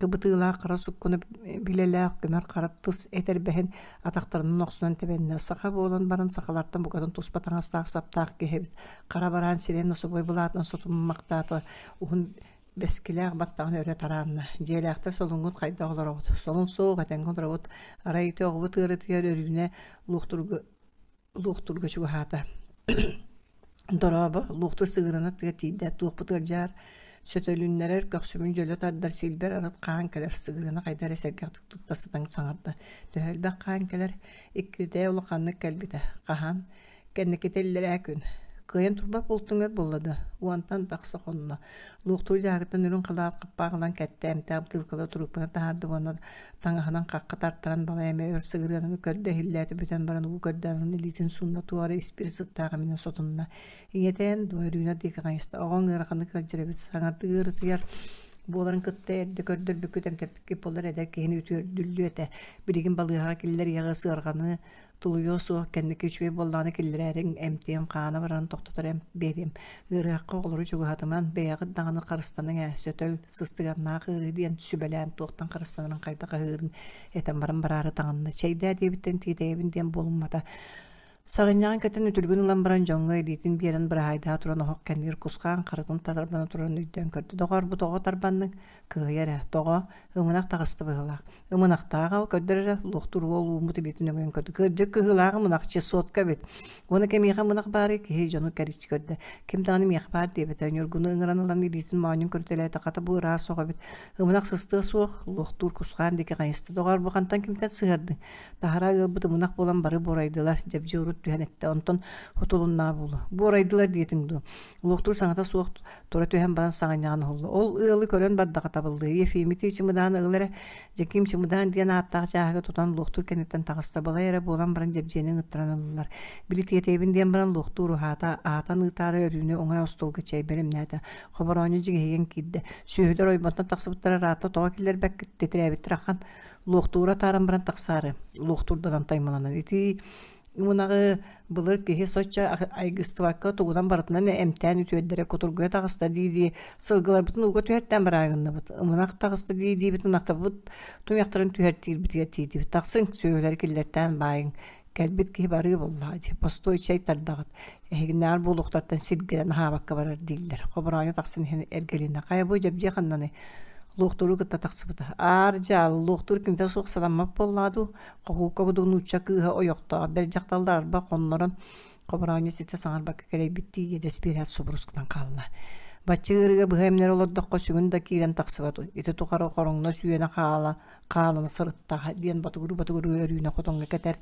кыбытыылаах хара суккуну билэлээх көмөр хара тыс этэрбэһин атахтарынан охсунан тэбэннэ. Саха буолан баран сахалартан букатын туспа таҥастаах саптаах киһи эбит. Хара бараан сирин нособой былаатынан сотуммахтаата уһун бэскилээх баттаҕын өрө тараанна. Дьиэлээхтэр солуҥҥут хайдах олороҕут? Солун суох, этэҥҥэ олоробут. Арай ити оҕобут ыарытыгар Өрүүнэ луохтурга луохтурга чугаһаата. Дорообо, луохтур сыгырана тыа тиийдэ, туохпут ыалдьаар, сөтөлүннэрэр, көхсүбүн дьөлө тардар, силбэр арыт хаан кэлэр, сыгырана хайда эрэ сэргэхтик тутта сытан саҥарда. Төһө элбэх хаан кэлэр, иккитэ улаханнык кэлбитэ. Хаһан? Кэнникитэ иллэрээ күн. Кыайан турбат буолтуҥ өр буолла да, уонтан тахса хонно. Луохтуур дьааһыктан үрүҥ халаат хаппаах ылан кэттэ, эмтээх бытыылкалары трубканы таһаарда уонна таҥаһынан хахха тартаран балай эмэ өр сыгырыананы көрдө иһиллээтэ бүтэн баран уу көрдөөн илиитин суунна туора испири сыттаах эминэн сотунна. Ийэтээн дуо Өрүүнэ диэки хайыста оҕоҥ ыараханнык ыалдьар эбит саҥардыы ыарытыйар буоларын кытта эрдэ көрдөрбүккүт эмтэппиккит буоллар эдэр киһини үтүөрдүллүө этэ. Билигин балыыһаҕа киллэриэҕи сыарҕаны Тулуйуо суох кэнники үчүгэй буоллаҕына киллэрээриҥ, эмтиэм, хаана барарын тохтотор эмп биэриэм. Ыарыһахха оҕолору чугаһатыман, бэйэҕит даҕаны харыстаныҥ ээ, сөтөл, сыстыганнаах ыарыы диэн сүбэлээн туохтан харыстанарын хайдах аһыырын этэн баран бараары таҥынна. Чэйдээ диэбиттэн тиэтэйэбин диэн буолуммата. Саҕынньаҕын кэтэн үтүлүгүн ылан баран дьоҥҥо илиитин биэрэн быраһаайдаһа туран оһох кэннигэр кусхаан харытын тарбана туран өйдөөн көрдө. Доҕоор, бу тоҕо тарбанныҥ? Кыһыйар ээ, тоҕо? Ымынах таҕыста быһыылаах. Ымынахтаах ал көрдөр эрэ, луохтуур уол ууммут илиитин өҥөйөн көрдө. Кырдьык кыһыылаах ымынах, чесотка эбит. Уонна кимиэхэ ымынах баарый киһи дьону кэриччи көрдө. Ким даҕаны миэхэ баар диэбэтэ. Ньургуну ыҥыран ылан илиитин моонньун көрүтэлээтэ. Хата бу ыраас оҕо эбит. Ымынах сыстыа суох, луохтуур кусхаан диэки хайыста. Доҕоор, бу хантан кимтэн сыһыардыҥ? Таһараа ыалбыт ымынах буолан бары буорайдылар, дьэбдьи урут түһэн эттэ. Онтон хотулуннаа буолуо. Буорайдылар диэтиҥ дуо? Луохтуур саҥата суох тура түһэн баран саҕынньаҕын уһулла. Ол ыалы көрөн бардаха табыллыы. Ефимити чымыдаан ыл эрэ, Дьэкиим чымыдаан диэн ааттаах чааһыга тутан луохтуур кэнниттэн таҕыста. Балай эрэ буолан баран Дьэбдьиэни ыҥыттаран ыллылар. Били тиэтэйэбин диэн баран луохтуур уһаата, аатан ыытаары Өрүүнү уҥа остуолга чэй бэлэмнээтэ. Хобороонньу дьигиһийэн киирдэ. Сүөһүлэр ойбонтон тахсыбыттара ыраатта тоҕо киллэрбэккит титирээбиттэр ахан. Луохтуура атааран баран тахсаары. Луохтуурданан таймаланан. Ити Мунаҕы былыр киһи соччо айгыстыбакка тугунан барытынан эмтээн үтүөрдэрэ кутургуйа таҕыста дии-дии сылгыларбытын ууга түһэртээн бараагынныбыт. Ымынах таҕыста дии-диибит ынахтарбыт туйахтарын түһэртиирбитигэр тиийдибит. Тахсыҥ, сүөһүлэри киллэртээн баайыҥ. Кэлбит киһи барыы буоллаҕа дии. Бостуой чэй тардаҕыт. Эһигиннээҕэр буолуохтартан сиргэнэн аһаабакка барар дииллэр. Хобороонньу тахсан иһэн эргэлиннэ. Хайа бу дьэбдьиэ ханнаный? Луохтууру кытта тахсыбыта. Аар дьаалы луохтуур кимтэ суох сатаммат буоллаҕа дуу, хохуукка курдук нуучча кыыһа ойохтоох, бэл дьахталлар арба хоннорон Хобороонньу ситэ саҥарбакка кэлэйбиттии иэдэс биэрээт субурус гынан хаалла. Бачча ыарыыга быһа эмнэрэ олордоххо сүгүн да киирэн тахсыбат, ити тухары хороҥно сүйэнэ хаала хаалана сырыттаҕа диэн ботугуруу-ботугуруу Өрүүнэ хотоҥҥо кэтэр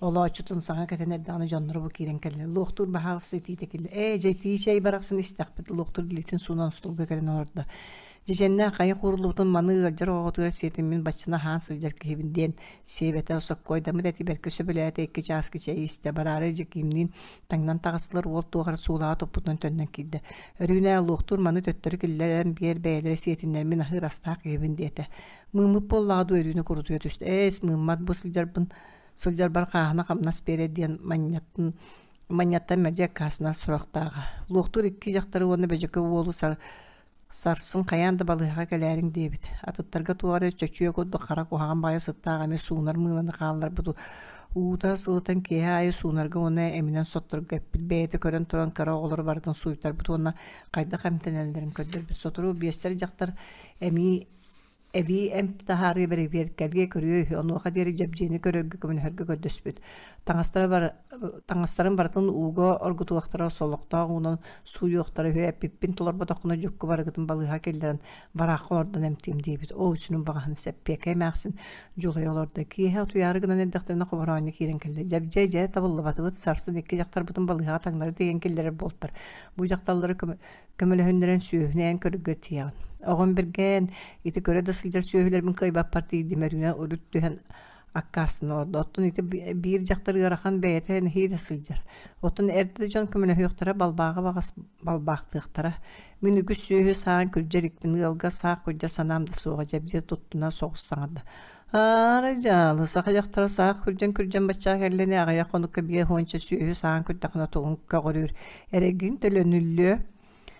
олооччутун саҥа кэтэн эрдэҕинэ дьонноро бу киирэн кэллэ. Луохтуур баһаалыста итиитэ киллэ. Ээ, дьэ итии чэй барахсан истэхпит луохтуур илиитин суунан остуолга кэлэн олордо. Дьэдьэннээх хайа кууруллубутун маны ыалдьар оҕотугар сиэтин мин баччаны аһаан сылдьар киһибин диэн сиэбэтэ соккуойдаммыт эти бэркэ сөбүлээтэ икки чааскы чэйи истэ бараары Дьэкиимниин таҥнан таҕыстылар уол туох эрэ суулаҕа туппутунан төннөн киирдэ. Өрүүнэ луохтуур маны төттөрү киллэрэн биэр бэйэлэрэ сиэтиннэр мин аһыыр астаах киһибин диэтэ. Мыыммыт буоллаҕа дуу Өрүүнэ курутуйа түстэ. Ээс мыыммат бу сылдьарбын сылдьарбар хааһына хамнас биэрэр диэн манньатын манньаттан мэлдьи аккаастанар сурахтааҕа. Луохтуур икки дьахтары уонна Бөдьөкө уолу сар Сарсын хайаан да балыыһаҕа кэлээриҥ диэбит. Атыттарга туох эрэ чөчүө курдук хара куһаҕан баҕайы сыттаах эмиэ суунар мыыланы хаалларбыт уута сылытан киэһэ аайы суунарга уонна эминэн сотторго эппит. Бэйэтэ көрөн туран кыра оҕолору барытын сууйтарбыт уонна хайдах эмтэнэллэрин көрдөрбүт. Сотору биэстэр дьахтар эмиий Эбии эмп таһаарыы бэрэбиэркэлиэ көрүө үһү, онуоха диэри Дьэбдьиэни көрөргө көмөлөһөргө көрдөспүт. Таҥастара бар... Таҥастарын барытын ууга оргутуохтара, солохтоох уунан сууйуохтара үһү, эппиппин толорботоххуна дьукку барыгытын балыыһа киллэрэн бараахха олордон эмтиэм диэбит. Оо, сүрүн баҕаһын сэппиэкэй эмээхсин дьулайа олордо. Киэһэ утуйаары гынан эрдэхтэринэ хобороонньо киирэн кэллэ. Дьэбдьэ дьэ табыллыбатыбыт, сарсын икки дьахтарбытын балыыһаҕа таҥнары тиэйэн киллэрэр буолтар. Бу дьахталлары көмө көмөлөһүннэрэн сүөһүнээн көрөргө тиийэҕин. Оҕом бэргээн, ити көрө да сылдьар сүөһүлэрбин кыайбаппар тиийдим өрүнэ урут түһэн аккаастанан олордо. Оттон ити биир дьахтар ыарахан бэйэтэ нэһиилэ сылдьар. Оттон эрдэ дьон көмөлөһүөхтэрэ, балбааҕы баҕас балбаахтыахтара. Мин үгүс сүөһү саан күрдьэр иликпин, ыалга саах күрдьэр санаам да суоҕа, дьэбдьиэ туттуна соҕус саҥарда. Аара дьаалы, саха дьахтара саах күрдьэн-күрдьэн баччаҕа кэллэни аҕыйах хонукка биэ уонча сүөһү саан күрдэххинэ тугун көҕүрүүр, эрэйгин төлөнүллүө.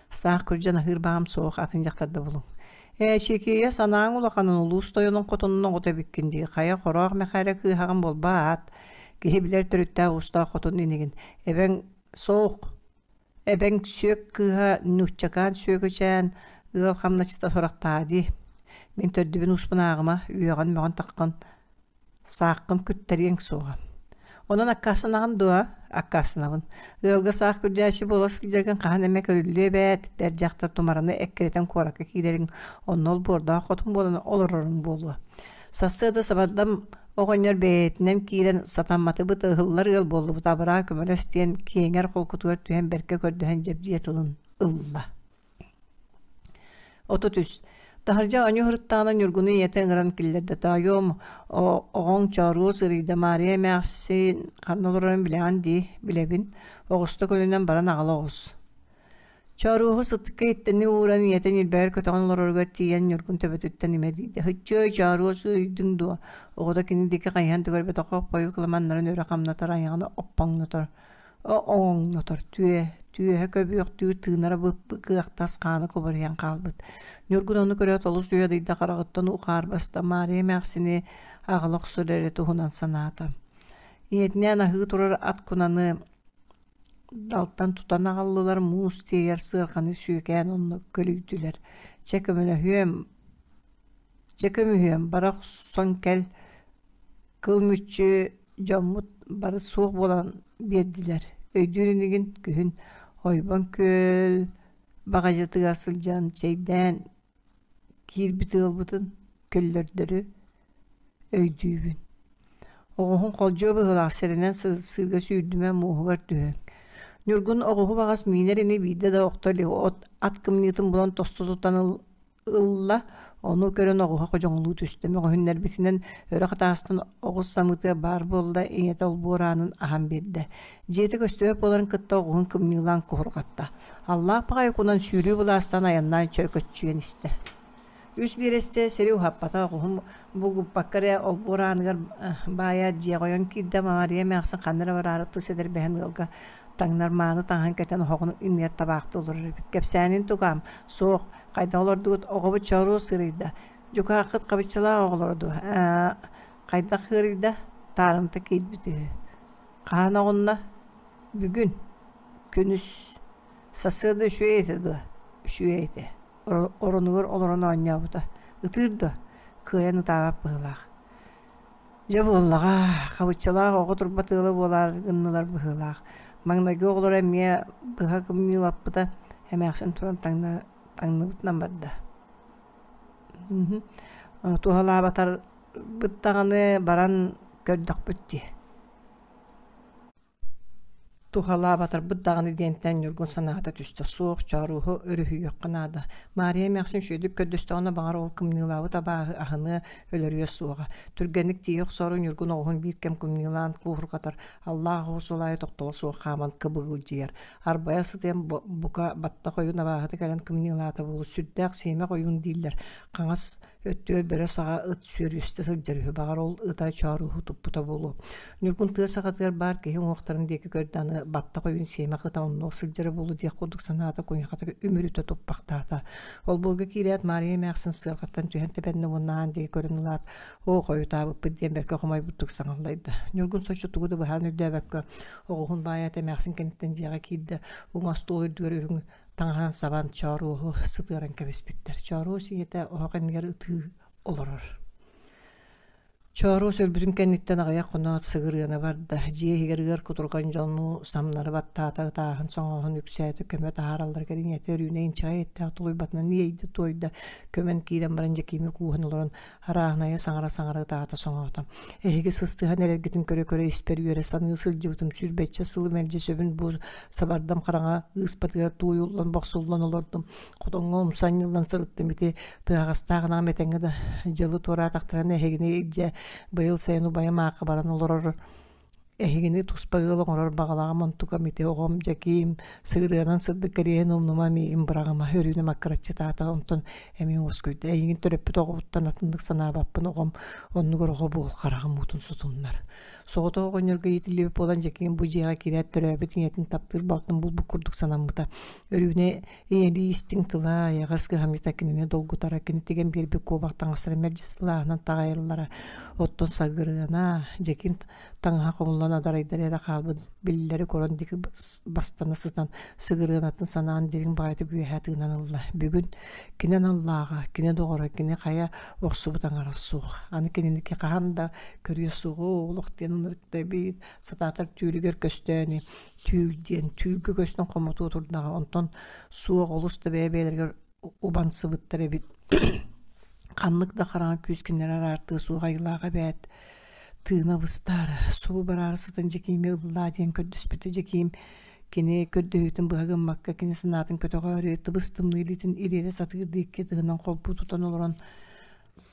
Саах күрдьэн аһыыр баҕам суох, атын дьахтарда булуҥ. Ээ, Чикиэйэ, санааҥ улаханын улуус тойонун хотунун оҕото эбиккин дии, хайа хороох Мэхээлэ кыыһаҕын буолбаат? Киһи билэр төрүттээх уустаах хотун инигин. Эбэҥ суох, Эбэҥ Сүөк кыыһа Нууччакаан Сүөкүчээн ыал хамначчыта сурахтаа дии. Мин төрдүбүн ууспун ааҕыма, үөҕэн-мөҕөн таххан сааххын күттэриэҥ суоҕа. Онон аккаастанаҕын дуо? Аккаастанабын. Ыалга саах күрдьээччи буола сылдьаргын хаһан эмэ көрүллүө эбээт, эр дьахтар тумараны эккирэтэн куоракка киирэриҥ, онно олбуордаах хотун буолан олороруҥ буолуо. Сарсыарда сабардам оҕонньор бэйэтинэн киирэн сатамматыбыт ыһыллар ыал буоллубут абыраа көмөлөс диэн киэҥэр холкутугар түһэн бэркэ көрдөһөн дьэбдьиэ тылын ылла. 33. Таһырдьа оонньуу сырыттаҕына Ньургуну ийэтэ ыҥыран киллэрдэ. Тоойуом, оҕоҥ чооруо сырыйда, Маарыйа эмээхсин ханна олорорун билэҕин дии, билэбин. Оҕуста көлүнэн баран аҕала оҕус. Чооруоһу сытыкка иттэнни ууран ийэтин илбэһэр көтөҕөн олороругар тиийэн Ньургун төбөтүттэн имэрийдэ: «Һыччыай, Чооруос ыйдыҥ дуо?» Оҕото кини диэки хайыһан да көрбөтөх хойуу кыламаннарын өрө хамнатар, айаҕын оппоҥнотор, оҥоҥнотор, түө, түөһэ көбүөхтүүр тыынара кыахтас хаана кубарыйан хаалбыт. Ньургун ону көрөөт олус уйадыйда, хараҕыттан уу хаарбаста, Маарыйа эмээхсини аҕала охсор эрэ туһунан санаата. Ийэтинээн аһыы турар ат кунаны Далтан тутан аҕаллылар, муус тиэйэр сыарҕаны сүөкээн онно көлүйдүлэр: «Чэ көмөлөһүөм, чэ көмүһүөм, бара охсон кэл, кыл мүччү дьоммут бары суох буолан биэрдилэр, өйдүүр инигин күһүн Ойбон күөл баҕадьытыгар сылдьан чэйдээн киирбит ыалбытын көллөрдөрү өйдүүбүн. Оҕуһун холдьуо быһыылаах сэрэнэн сыырга сүүрдүмэ мууһугар түһүҥ. Ньургун оҕуһу баҕас миинэр ини биирдэ да охто илик от ат кымньыытын булан тосту тутан ылла, ону көрөн оҕуһа ходьоҥолуу түстэ. Мөҕүһүннэрбитинэн өрө хатаастан оҕус самыытыгар баар буолла, ийэтэ олбуор аанын аһан биэрдэ. Дьиэтэ көстүбэт буоларын кытта оҕуһун кымньыылаан куһурҕатта. Аллаах баҕайы кунан сүүрүү былаастаан айаннаан чөркөччүйэн истэ. Үс биэрэстэ сири уһаппата оҕуһум булгуппакка эрэ олбуор ааныгар баайаат дьиэҕэ ойон киирдэ Маарыйа эмээхсин ханна эрэ бараары тыс эдэрбэһин ыалга таҥнар мааны таҥаһын кэтэн оһоҕун иннигэр табаахтыы олорор эбит. Кэпсээнин тукаам, суох, хайдах олордугут, оҕобут чооруо сырыйда. Дьукааххыт хабыччалаах оҕолоро дуо? Ээ, хайдах ыарыйда? Таарымта киирбит үһү. Хаһан оҕунна? Бүгүн. Күнүс. Сарсыарда үчүгэй этэ дуо? Үчүгэй этэ. Оронугар олорон оонньообута. Ытыыр дуо? Кыайан ытаабат быһыылаах. Дьэ буоллаҕа, хабыччалаах оҕо турбат ыала буолаары гыннылар быһыылаах. Маҥнайгы оҕолоро эмиэ быһа кымньыылаппыта, эмээхсин туран таҥныбытынан барда. Туһалаабатарбыт даҕаны баран көрдөхпүт дии. Туһалаабатарбыт даҕаны диэнтэн Ньургун санаата түстэ: суох, чооруоһу өрүһүйүөххэ наада. Маарыйа эмээхсин үчүгэйдик көрдөстөҕүнэ, баҕар, ол кымньыылаабыт абааһы аһыныа, өлөрүө суоҕа. Түргэнник тиийэ охсоору Ньургун оҕуһун биир кэм кымньыылаан кууһурҕатар, аллаах оҕус ол аайы тохтоло суох хааман кыбыгылдьыйар. Арбайа сытыйан бука баттах ойуун абааһыта кэлэн кымньыылаата буолуо, сүрдээх сиэмэх ойуун дииллэр, хаҥас өттүгэр бөрө саҕа ыт сүөрүстэ сылдьар үһү, баҕар ол ыта чооруоһу туппута буолуо. Ньургун тыа саҕатыгар баар киһи уҥуохтарын диэки көрдө, аны баттах ойуун сиэмэх ыта оннук сылдьара буолуо диэх курдук санаата куйахата үмүрүтэ туппахтаата. Олбуорга киирээт Маарыйа эмээхсин сыарҕаттан түһэн тэбэннэ уонна аан диэки көрөн ылаат, «Оо, хойутаабыппыт» диэн бэркэ хомойбуттук саҥаллайда. Ньургун соччо тугу да быһааран өйдөөбөккө, оҕуһун баайаат эмээхсин кэнниттэн дьиэҕэ киирдэ, уҥа остуол үрдүгэр үрүҥ таҥаһынан сабан чооруоһу сытыаран кэбиспиттэр. Чооруос ийэтэ оһох иннигэр ытыы олорор. Чооруос өлбүтүн кэнниттэн аҕыйах хоноот сыгырыана барда. Дьиэ иһигэр ыар кутурҕан дьону самнары баттаата, ытааһын, соҥооһун үксээтэ, көмө таһааралларыгар ийэтэ Өрүүнэ инчэҕэй эттээх тулуйбатынан иэйдэ-туойда, көмөн киирэн баран Дьэкиими кууһан олорон арааһынайы саҥара-саҥара ытаата-соҥоото. Эһиги сыстыһан эрэргитин көрө-көрө испэр үөрэ саныы сылдьыбытым сүүрбэччэ сылы мэлдьи сөбүн бу сабардам хараҥа ыыспатыгар тууйуллан бохсуллан олордум. Хотоҥҥо умса анньыллан сырыттым ити тыаҕастаах ынаҕым этэҥҥэ да дьылы туораатахтарына эһигини илдьэ быйыл сайын убайым аахха баран олорор Эһигини туспа ыал оҥорор баҕалааҕым онтукам ити оҕом Дьэкиим сыгырыанан сырдык кэриэһин умнума миигин быраҕыма өрүүнүм аккыраччытаата онтон эмиэ уоскуйда эйигин төрөппүт оҕобуттан атыннык санаабаппын оҕом оннугар оҕо буол хараҕым уутун сутуннар соҕотох оҕонньорго иитиллибит буолан Дьэкиим бу дьиэҕэ киирээт төрөөбүт ийэтин таптыыр балтын булбут курдук санаммыта Өрүүнэ ийэлии истиҥ тыла, айаҕас кыһамньыта кинини долгутара, кини тигэн биэрбит куобах таҥастара мэлдьи сылааһынан таҕайаллара. Оттон Сагырыана, Дьэкин таҥаһа хомуллан адарайдара эрэ хаалбыт биллэри корон диэки бастана сытан, Сыгырыанатын санаан дириҥ баҕайытык үөһэ тыынан ылла. Бүгүн кини аналлааҕа, кини доҕоро, кини хайа охсубут аҥара суох. Аны кининики хаһан да көрүө суоҕа, олох диэн ынырыкта эбит, сатаатар түүлүгэр көстөөнү түүл диэн түүлгэ көстөн хомотуо турдаҕа онтон суох олус да бэйэ-бэйэлэригэр убансыбыттар эбит ханнык да хараҥа күүс кинилэри араартыа суох айылаах эбээт тыына быстаары субу бараары сытан Дьэкиими ыллаа диэн көрдөспүтэ Дьэкиим кини көрдөһүүтүн быһа гыммакка кини санаатын көтөҕөөрү тыбыс-тымныы илиитин ириэрэ сатыыр диэки тыһынан холбуу тутан олорон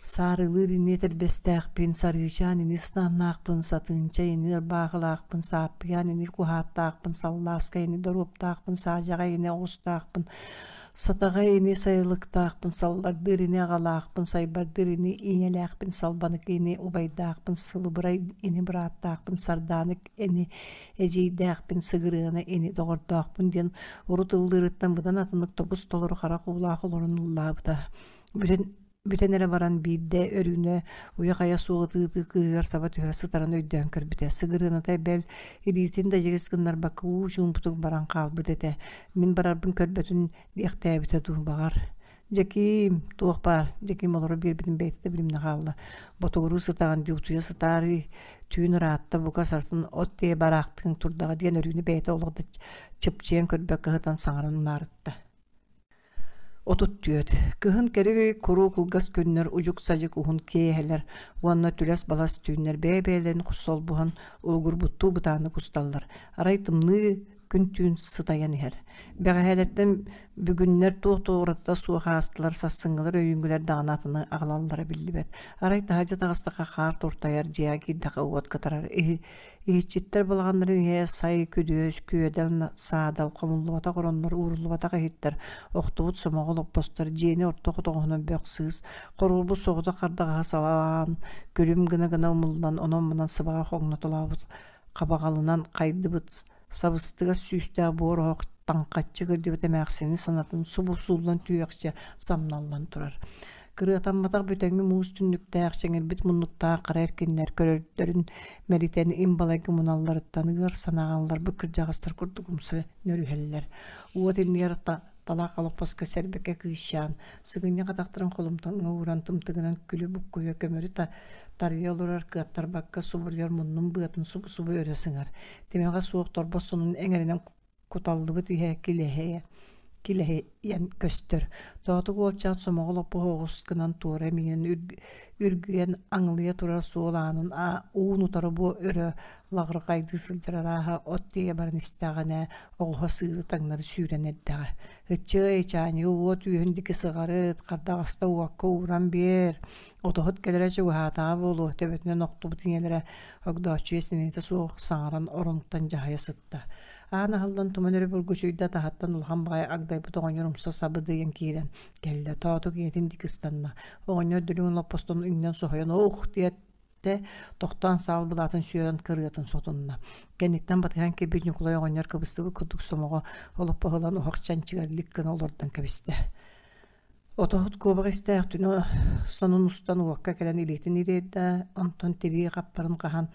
Саарылыыр ини этэрбэстээхпин, сарыычаан ини ыстааннаахпын, сатыынча ини ырбаахылаахпын, сааппыйаан ини куһааттаахпын, саллааска ини доруоптаахпын, саадьаҕай ини оҕустаахпын, сатаҕай ини сайылыктаахпын, саллардыыр ини аҕалаахпын, сайбардыыр ини ийэлээхпин, салбанык ини убайдаахпын, сылыбырай ини бырааттаахпын, сардаанык ини эдьиийдээхпин, сыгырыана ини доҕордоохпун диэн урут ыллыырыттан быдан атыннык тобус-толору харах уулаах олорон ыллаабыта. Бүтүн Бүтэн эрэ баран биирдэ Өрүүнэ уйа-хайа суох ытыы-ытыы кыыһыгар саба түһэ сытарын өйдөөн көрбүтэ. Сыгырыаната бэл, илиитин да дьигис гыннарбакка уу чуумпутук баран хаалбыт этэ. Мин барарбын көрбөтүн диэхтээбитэ дуу, баҕар. Дьэкиим, туох баар, Дьэкиим олоро биэрбитин бэйэтэ да билимнэ хаалла. Ботугуруу сытаҕын дии утуйа сытаарый, түүн ыраатта, бука сарсын от тиэ бараахтыҥ турдаҕа диэн Өрүүнэ бэйэтэ олох да чыпчыйан көрбөккө сытан саҥаран унаарытта. 34. Кыһын кэрэ куруук кылгас күннэр, удьук-садьык уһун киэһэлэр уонна түлэс-балас түүннэр бэйэ-бэйэлэрин солбуһан улугурбуттуу бытааннык усталлар. Арай тымныы күн-түүн сытайан иһэр. Бэҕэһээлэртэн бүгүннэр туох да уратыта суох аастылар, сарсыҥҥылар өйүүҥҥүлэр даҕаны атыны аҕалаллара биллибэт. Арай таһырдьа таҕыстахха хаар туртайар, дьиэҕэ киирдэххэ уот кытарар. Иһиччиттэр балаҕаннарын иһэ сай, күдүөс, күөдэл, саадал, хомуллубатах ороннор, ууруллубатах иһиттэр, охтубут сомоҕо олоппостор, дьиэни орто хотоҕоһунан бөх-сыыс, хоруорбут соҕотох хардаҕаһа салаан, күлүм гына-гына умуллан, онон-манан сыбаҕа хоҥнотолообут хабаҕалынан хайдыбыт сабыстыгас сүүстээх буор оһох таҥхаччы кырдьыбыт эмээхсини санатын субу сууллан түһүөхчэ самналлан турар. Кырыатамматах бүтэҥи муус түннүктээх, чэҥирбит муннуктаах хара эркиннэр көрөрдөрүн мэлитэн им балайга муналларыттан ыар санааҕалларбыт кырдьаҕастар курдук умса нөрүһэллэр. Уот иннигэр Талаах олоппоско сэрбэкэ кыысчаан, сыгынньах атахтарын холумтаҥҥа ууран тымтыгынан күлү буккуйа көмөрү тарыйа олорор кыаттарбакка субуруйар муннун быатын субу-субу өрө сыҥар. Тимэҕэ суох торбос сонун эҥэринэн куталлыбыт иһэ килэһийэ килэһийэн көстөр. Тоотук уолчаан сомоҕо лоппоһу оҕус гынан туора миинэн үргүйэн аҥылыйа турар суол аанын уун утары бу өрө лаҕырҕайдыы сылдьар арааһа от тиэйэ баран истэҕинэ оҕуһа сыыры таҥнары сүүрэн эрдэҕэ. Ыччыай, чаанньыгы уот үөһүн диэки сыҕарыт, хардаҕаста уокка ууран биэр, отоһут кэлэрэ чугаһаатаҕа буолуо, төбөтүнэн охтубут ийэлэрэ Огдооччуйа сэниэтэ суох саҥаран оронуттан дьаһайа сытта. Аан аһыллан туман өрө бургучуйда, таһыттан улахан баҕайы агдайбыт оҕонньор умса сабыдыйан киирэн кэллэ. Тоотук ийэтин диэки ыстанна. Оҕонньор дүлүҥ олоппостон иҥнэн соһуйан «Ух!» диэт тохтоон саал былаатын сүөрэн кырыатын сотунна. Кэнниттэн батыһан кэлбит Ньукулай оҕонньор кыбыстыбыт курдук сомоҕо олоппоһулан оһох чанчыгар лик гына олордон кэбистэ. Отоһут куобах истээх түнэ сонун устан уокка кэлэн илиитин ириэрдэ, онтон тирии хаппарын хаһан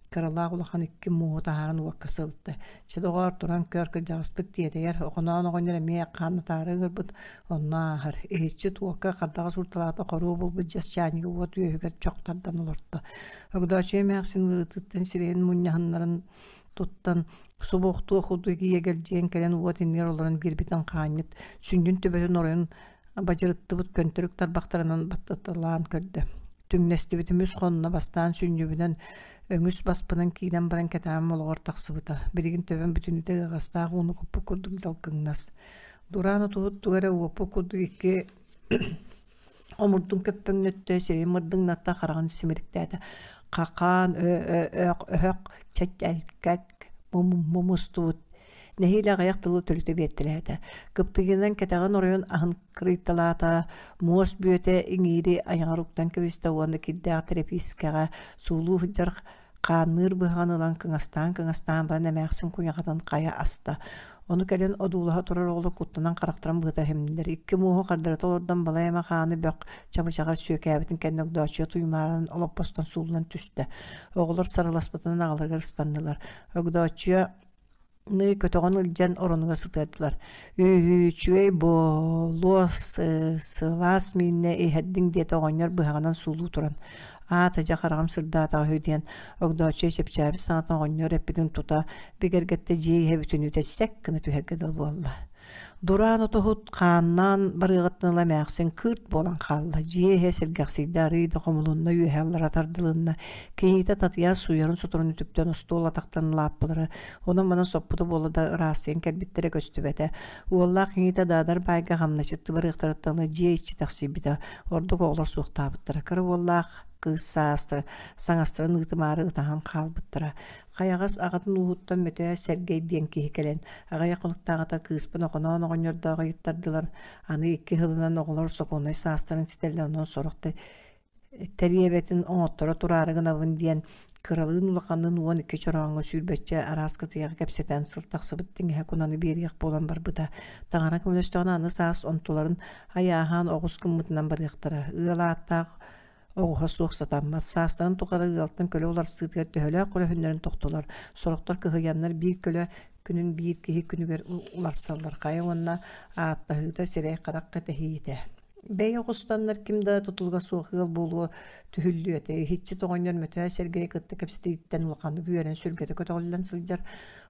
кыралаах улахан икки мууһу таһааран уокка сылытта. Чэ доҕоор, туран көр, кырдьаҕаспыт тиэтэйэр, Охоноон оҕонньор эмиэ хааннатаары ыҥырбыт, онно ааһар. Иһиччит уокка хардаҕас уурталаата хоруо булбут дьэс чаанньыгы уот үөһүгэр чох тардан олорто. Огдооччуйа эмээхсин ыарыытыттан сирэйин мунньаһыннарын туттан субуохтуох курдук иэгэлдьийэн кэлэн уот иннигэр олорон биэрбитин хаанньыт сүнньүн төбөтүн оройун бадьырыттыбыт көнтөрүк тарбахтарынан баттаталаан көрдө. Түҥнэстибитим үс хонно бастаан сүнньүбүнэн өҥүс баспынан киирэн баран кэтэҕим олоҕор тахсыбыта. Билигин төбөм бүтүннүүтэ ыаҕастаах ууну куппут курдук дьалкыҥнас. Дураан отуһут тугу эрэ уоппут курдук икки омурдун көппөҥнөттө, сирэйин мырдыҥнатта, хараҕын симириктээтэ. Хахаан өһөх чэчэлкэк мумустубут Нэһиилэ аҕыйах тылы төлүтэ биэртэлээтэ. Кыптыгынан кэтэҕин оройун аһын кырыйталаата, муос бүөтэ иҥиири айаҕар уктан кэбистэ уонна кирдээх тэрэпиискэҕэ суулуу сылдьар хаанныыр быһаҕын ылан кыҥастаан-кыҥастаан баран эмээхсин куйаҕатын хайа аста. Ону кэлин одуулаһа турар оҕолор куттанан харахтарын быһыта иһимнилэр. Икки муоһу хардарыта олордон балай эмэ хааны бөх чабычаҕар сүөкээбитин кэннэ Огдооччуйа туймааран олоппостон сууллан түстэ. Оҕолор сарыласпытынан аҕаларыгар ыстаннылар. Огдооччуйа көтөҕөн илдьэн оронугар сытыардылар. Үчүгэй буолуо сылаас мииннэ иһэрдиҥ диэтэ оҕонньор быһаҕынан суулуу туран. Аата дьэ хараҕым сырдаатаҕа үһү диэн Огдооччуйа чэпчээбит саҥата оҕонньор эппитин тута бигэргэттэ дьиэ иһэ бүтүннүүтэ сэк гына түһэргэ дылы буолла. Дураан отоһут хааннаан барыаҕыттан ыла эмээхсин кыырт буолан хаалла. Дьиэ иһэ сэргэхсийдэ, арыый да хомулунна, үөһэ аллара тардылынна. Киниитэ Татыйаас сууйарын соторун үтүктэн остуол атахтан лааппылара, онон-манан соппута буола да ыраастыйан кэлбиттэрэ көстүбэтэ. Уоллаах киниитэ Даадар баайга хамначчыттыы барыахтарыттан ыла дьиэ иччитэхсийбитэ. Ордук оҕолор суохтаабыттара. Кыра уоллаах кыыс саастара саҥастарын ыытымаары ытаһан хаалбыттара. Хайаҕас аҕатын ууһуттан Мөтөө Сэргэй диэн киһи кэлэн, аҕыйах хонуктааҕыта кыыспын Охоноон оҕонньордоох ыйыттардылар, аны икки сылынан оҕолор сокуоннай саастарын ситэллэр, онон сорох тэриэбэтин оҥотторо тураары гынабын диэн кыралыын-улаханныын 12 чорооҥҥо сүүрбэччэ араас кытыйаҕа кэпсэтэн сыл тахсыбыт тиҥэһэ кунаны биэриэх буолан барбыта. Таҥара көмөлөстөҕүнэ аны саас онтуларын айааһаан оҕус гыммытынан барыахтара. Ыал ааттаах Оҕуһа суох сатаммат, саастарын тухары ыалтан көлө уларсыытыгар төһөлөөх көлөһүннэрин тохтулар, сорохтор кыһыйаннар биир көлө күнүн биир киһи күнүгэр уларсаллар хайа уонна ааттаһыыта сирэй-харах кэтэһиитэ. Бэйэ оҕустаннар ким да тутулуга суох ыал буолуо түһүллүө этэ. Иһиччит оҕонньор Мөтөө Сэргэйи кытта кэпсэтииттэн улаханнык үөрэн сүргэтэ көтөҕүллэн сылдьар.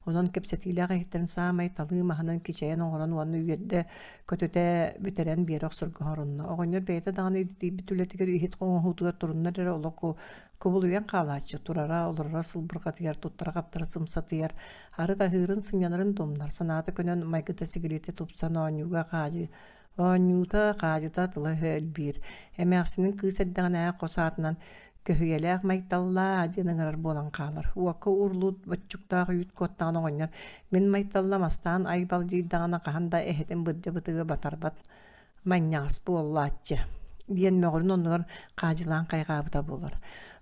Онон кэпсэтиилээх иһиттэрин саамай талыы маһынан кичэйэн оҥорон уонна үөрдэ көтүтэ бүтэрэн биэрэ охсорго орунна. Оҕонньор бэйэтэ даҕаны идэтийбит үлэтигэр иһит оҥоһуутугар туруннар эрэ олох кубулуйан хаалааччы, турара, олороро сылбырҕатыйар, туттара-хаптара сымсатыйар, арыт аһыырын, сынньанарын тумнар, санаата көнөн, майгыта-сигилитэ тупсан оонньууга хаадьы оонньуута, хаадьыта тыла-өһө элбиир. Эмээхсинин кыыс эрдэҕинээҕи хос аатынан Көһүйэлээх Майталлаа диэн ыҥырар буолан хаалар. Уокка ууруллубут боччуктаах үүт куоттаҕын оҕонньор «Мин Майталлам астаан айбалдьыйдаҕына хаһан да эһэтин бырдьа бытыга батарбат манньаҕас буоллааччы» диэн мөҕөрүн оннугар хаадьылаан хайҕаабыта буолар.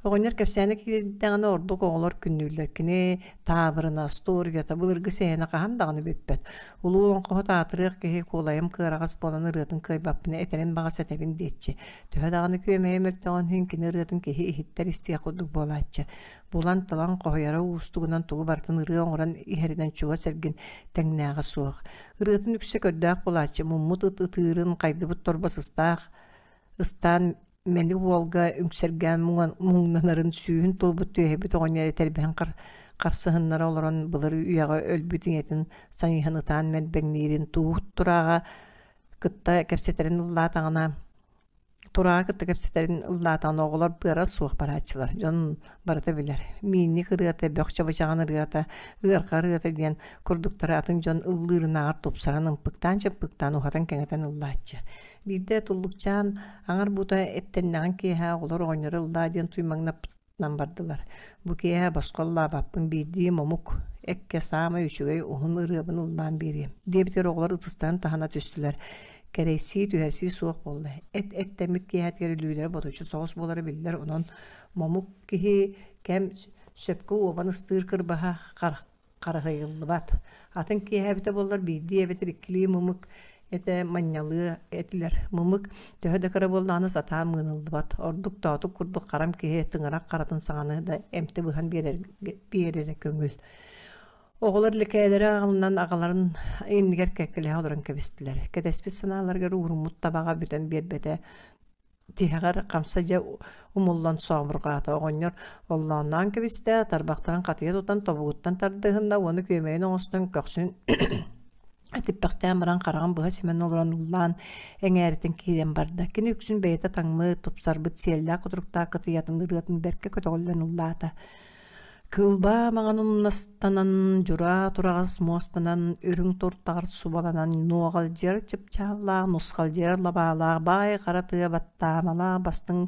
Оҕонньор кэпсээнэ киирдэҕинэ ордук оҕолор күннүүллэр. Кини таабырына, остуоруйата, былыргы сэһэнэ хаһан даҕаны бүппэт. Улуу олоҥхоһут аатырыах киһи куолайым кыараҕас буолан ырыатын кыайбаппына этэрин баҕас этэбин диэччи. Төһө даҕаны күөмэйэ мөлтөҕүн иһин кини ырыатын киһи иһиттэр истиэх курдук буолааччы. Булан-талан хоһуйара уустугунан тугу барытын ырыа оҥорон иһэринэн чугас эргин тэҥнээҕэ суох. Ырыатын үксэ көрдөөх буолааччы, муммут ыт ытыырын, хайдыбыт торбос ыстаах ыстаан мэник уолга үҥсэргээн муҥнанарын сүүһүн туолбут түөһэйбит оҕонньор этэрбэһин харсыһыннара олорон былыр үйэҕэ өлбүт ийэтин сайыһан ытаан мэрбэҥниирин тууһут турааҕа кытта кэпсэтэрин ыллаатаҕына Турааҕы кытта кэпсэтэрин ыллаатаҕына оҕолор быара суох барааччылар, дьон барыта билэр. Миинньик ырыата, бөх чабычаҕын ырыата, ыарҕа ырыата диэн курдуктары атын дьон ыллыырынааҕар тупсаран ымпыктаан-чымпыктаан уһатан-кэҥэтэн ыллааччы. Биирдэ Туллукчаан аҥар буута эттэннэҕин киэһэ оҕолор оҕонньору ыллаа диэн туймаҥнаппыт бардылар. Бу киэһэ босхо ыллаабаппын биирдиим омук эккэ саамай үчүгэй уһун ырыабын ыллаан биэриэм диэбитигэр оҕолор ытыстарын таһына түстүлэр. Кэрэйсии, түһэрсии суох буолла. Эт эттэммит киэһэтигэр өлүүлэрэ ботуччу соҕус буолара биллэр, онон момук киһи кэм сөпкө уобан ыстыыр кырбаһа харыһыйыллыбат. Атын киэһэбитэ буоллар биирдии эбэтэр иккилии мымык этэ манньалыа этилэр. Мымык төһө да кыра буоллаҕына сатаан мыыныллыбат. Ордук тоотук курдук харам киһи тыҥырах харатын саҕаны да эмти быһан биэрэрэ көҥүл. Оҕолор лэкээлэрэ аҕалынан аҕаларын иннигэр кэккэлэһэ олорон кэбистилэр. Кэтэспит санааларыгар ууруммут табаҕа бүтэн биэрбэтэ Тиһэҕэр хамса дьэ умуллан соомурҕаата. Оҕонньор оллоонноон кэбистэ, тарбахтарын хатыйа тутан тобугуттан тардыһынна уонна күөмэйин оҥостон көхсүн этиппэхтээн баран хараҕын быһа симэн олорон ыллаан эҥээритин киирэн барда. Кини үксүн бэйэтэ таҥмыт, тупсарбыт сиэллээх кутуруктаах кытыйатын ырыатын бэркэ көтөҕүллэн ыллаата. Кылбаа маҥан умнастанан, дьураа тураҕас муостанан, үрүҥ туртаҕар субаланан, нуоҕалдьыйар чыпчааллаах, нусхалдьыйар лабаалаах, баай хара тыа баттаамалаах бастыҥ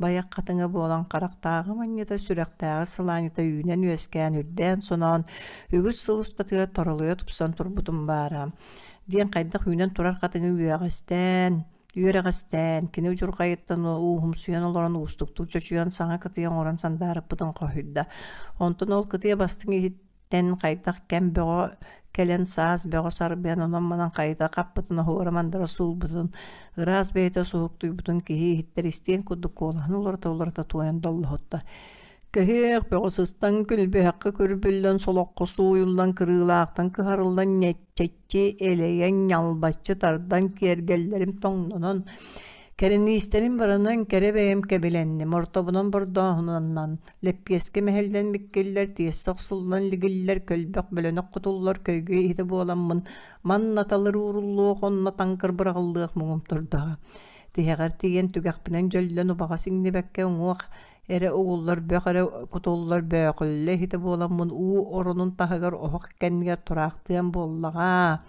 байах хатыҥа буолан харахтааҕы манньыта, сүрэхтээҕи сылаанньыта үүнэн-үөскээн, үрдээн-соноон, үгүс сыл устатыгар торолуйа тупсан турбутум баара диэн хайдах үүнэн турар хатыҥы үөҕэстээн, Үөрэҕэстээн, кини удьурҕайыттан ууһумсуйан олорон уустуктук чочуйан саҥа кытыйа оҥорон сандаарыппытын хоһуйда. Онтон ол кытыйа бастыҥ иһиттэн хайдах кэм бөҕө кэлэн саас бөҕө сарбыйан онон-манан хайыта хаппытын оһуора-мандара суулбутун, ыраас бэйэтэ суһуктуйбутун киһи иһиттэр истиэн курдук куолаһын уларыта-уларыта туойан доллоһутта. Кэһиэх бөҕө сыстан күлбүһэххэ күрбүллэн солоххо сууйуллан кырыылаахтан кыһарыллан ньэччэччи элэйэн ньалбаччы тардан киэргэллэрим тоҥнонон кэрэниистэрим баранан кэрэ бэйэм кэбилэнним ортобунан бордооһунаннан лэппиэскэ мэһэллэн миккиллэр тиэсэ охсуллан лигиллэр көлбөх бөлөнөх кутуллар көйгө иһитэ буоламмын манна талыр ууруллуох онно таҥкыр быраҕыллыах муҥум турдаҕа тиһэҕэр тиийэн түгэхпинэн дьөллөн убаҕас иҥнибэккэ уҥуох эрэ угуллар бөх эрэ кутуллар бөөхүллэ иһитэ буоламмын уу оронун таһыгар оһох кэннигэр тураахтыам буоллаҕа.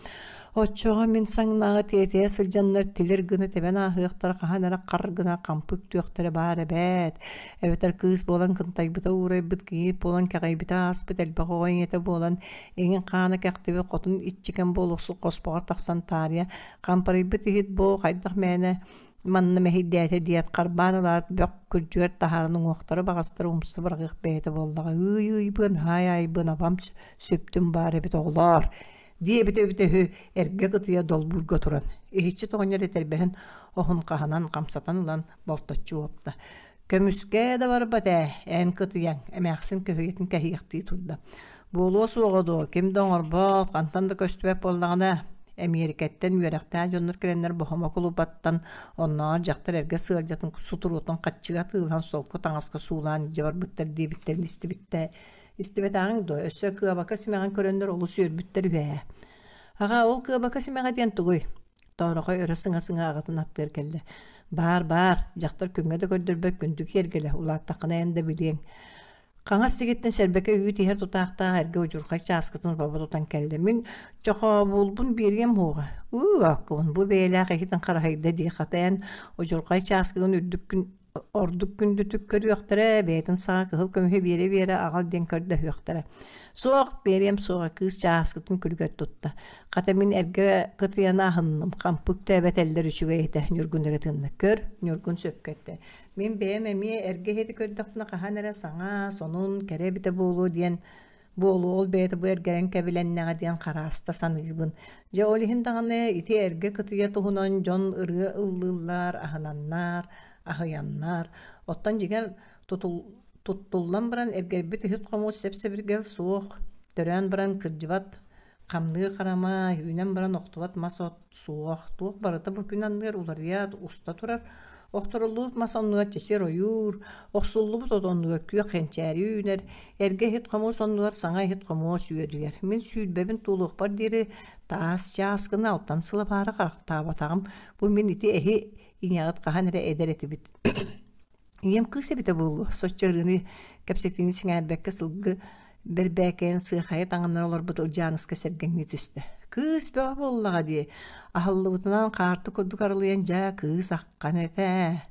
Оччоҕо мин саҥнааҕы тиэтэйэ сылдьаннар тилир гына тэбэн ааһыахтара хаһан эрэ хар гына хампы үктүөхтэрэ баар эбээт. Эбэтэр кыыс буолан кынтайбыта уурайбыт, кийиит буолан кэҕийбитэ ааспыт элбэх оҕо ийэтэ буолан иҥин хаана кэхтибит хотун иччикэн буолуохсут хоспоҕор тахсан таарыйа хампарыйбыт иһит бу хайдах мээнэ Манна мэһэйдээтэ диэт, харбаан ылаат, бөх күрдьүгэр таһааран уҥуохтары баҕастары умса быраҕыах бэйэтэ буоллаҕа. Ыый-ыйбын, аай-аайбын, абам сүптүм баар эбит оҕолоор, диэбитэ эбитэ үһү, эргэ кытыйа долбуурга туран. Иһиччит оҕонньор этэрбэһин оһун хаһанан хамсатан ылан болточчу уопта. Көмүскээ да барбат ээ, эн кытыйаҥ, эмээхсин көһүйэтин кэһиэхтии турда. Буолуо суоҕа дуо, ким да оҥорбот, хантан да көстүбэт буоллаҕына, Эмиэрикэттэн үөрэхтээх дьоннор кэлэннэр Боһомо кулубаттан оннооҕор дьахтар эргэ сыалдьатын сутуруотун хаччыга атыылаһан солко таҥаска суулаан илдьэ барбыттар диэбиттэрин истибиттэ истибэтэҕиҥ дуо? Өссө кыабака симэҕин көрөннөр олус үөрбүттэр үһү ээ. Аҕаа, ол кыабака симэҕэ диэн тугуй? Тоорохой өрө сыҥа-сыҥа аҕатын аттыгар кэллэ. Баар, баар, дьахтар күҥҥэ да көрдөрбөт күндү киэргэлэ, улааттаххына эн да билиэҥ. Хаҥас сигиттэн сэрбэкэ үүт иһэр тутаахтаах эргэ удьурхай чааскытын бобо тутан кэллэ. Мин чохообуулбун биэриэм уоҕа. Ыы, ааккыбын бу бэйэлээх иһитин хараһайда дии хата эн удьурхай чааскыгын үрдүккүн. Ордук күндүтүк көрүөхтэрэ, бэйэтин саҥа кыһыл көмүһү биэрэ-биэрэ аҕал диэн көрдөһүөхтэрэ. Суох, биэриэм суоҕа, кыыс чааскытын күлүгэр тутта. Хата мин эргэ кытыйаны аһынным, хампык төөбөтөллөр үчүгэй этэ, Ньургун эрэ тынна. Көр, Ньургун сөпкө эттэ. Мин бэйэм эмиэ эргэ иһити көрдөхпүнэ хаһан эрэ саҥа, сонун, кэрэ эбитэ буолуо диэн буолуо ол бэйэтэ бу эргэрэн кэбилэннэҕэ диэн харааста саныыбын. Дьэ ол иһин даҕаны ити эргэ кытыйа туһунан дьон ырыа ыллыыллар, аһынаннар, аһыйаннар. Оттон дьиҥэр тутул туттуллан баран эргэрбит иһит-хомуос сэп-сэбиргэл суох, төрөөн баран кырдьыбат Хамныыр харама, үүнэн баран охтубат мас-от суох, туох барыта бу күн анныгар уларыйа уста турар. Охторуллубут мас оннугар чэчир ойуур, охсуллубут от оннугар күөх кэнчээри үүнэр, эргэ иһит-хомуос оннугар саҥа иһит-хомуос үөдүйэр. Мин сүүрбэбин туолуохпар диэри таас чааскыны алтан сылабаары харахтаабатаҕым. Бу мин ити эһи ийэҕит хаһан эрэ эдэр этибит. Ийэм кыыс эбитэ буолуо, соччо ырыаны кэпсэтиини сэҥээрбэккэ сылгы бэрбээкэйин сыахайа таҥыннара олорбут Ылдьааныска сэргэҥнии түстэ. Кыыс бөҕө буоллаҕа дии, аһыллыбытынан хаарты курдук арылыйан дьэ кыыс аххан этэ.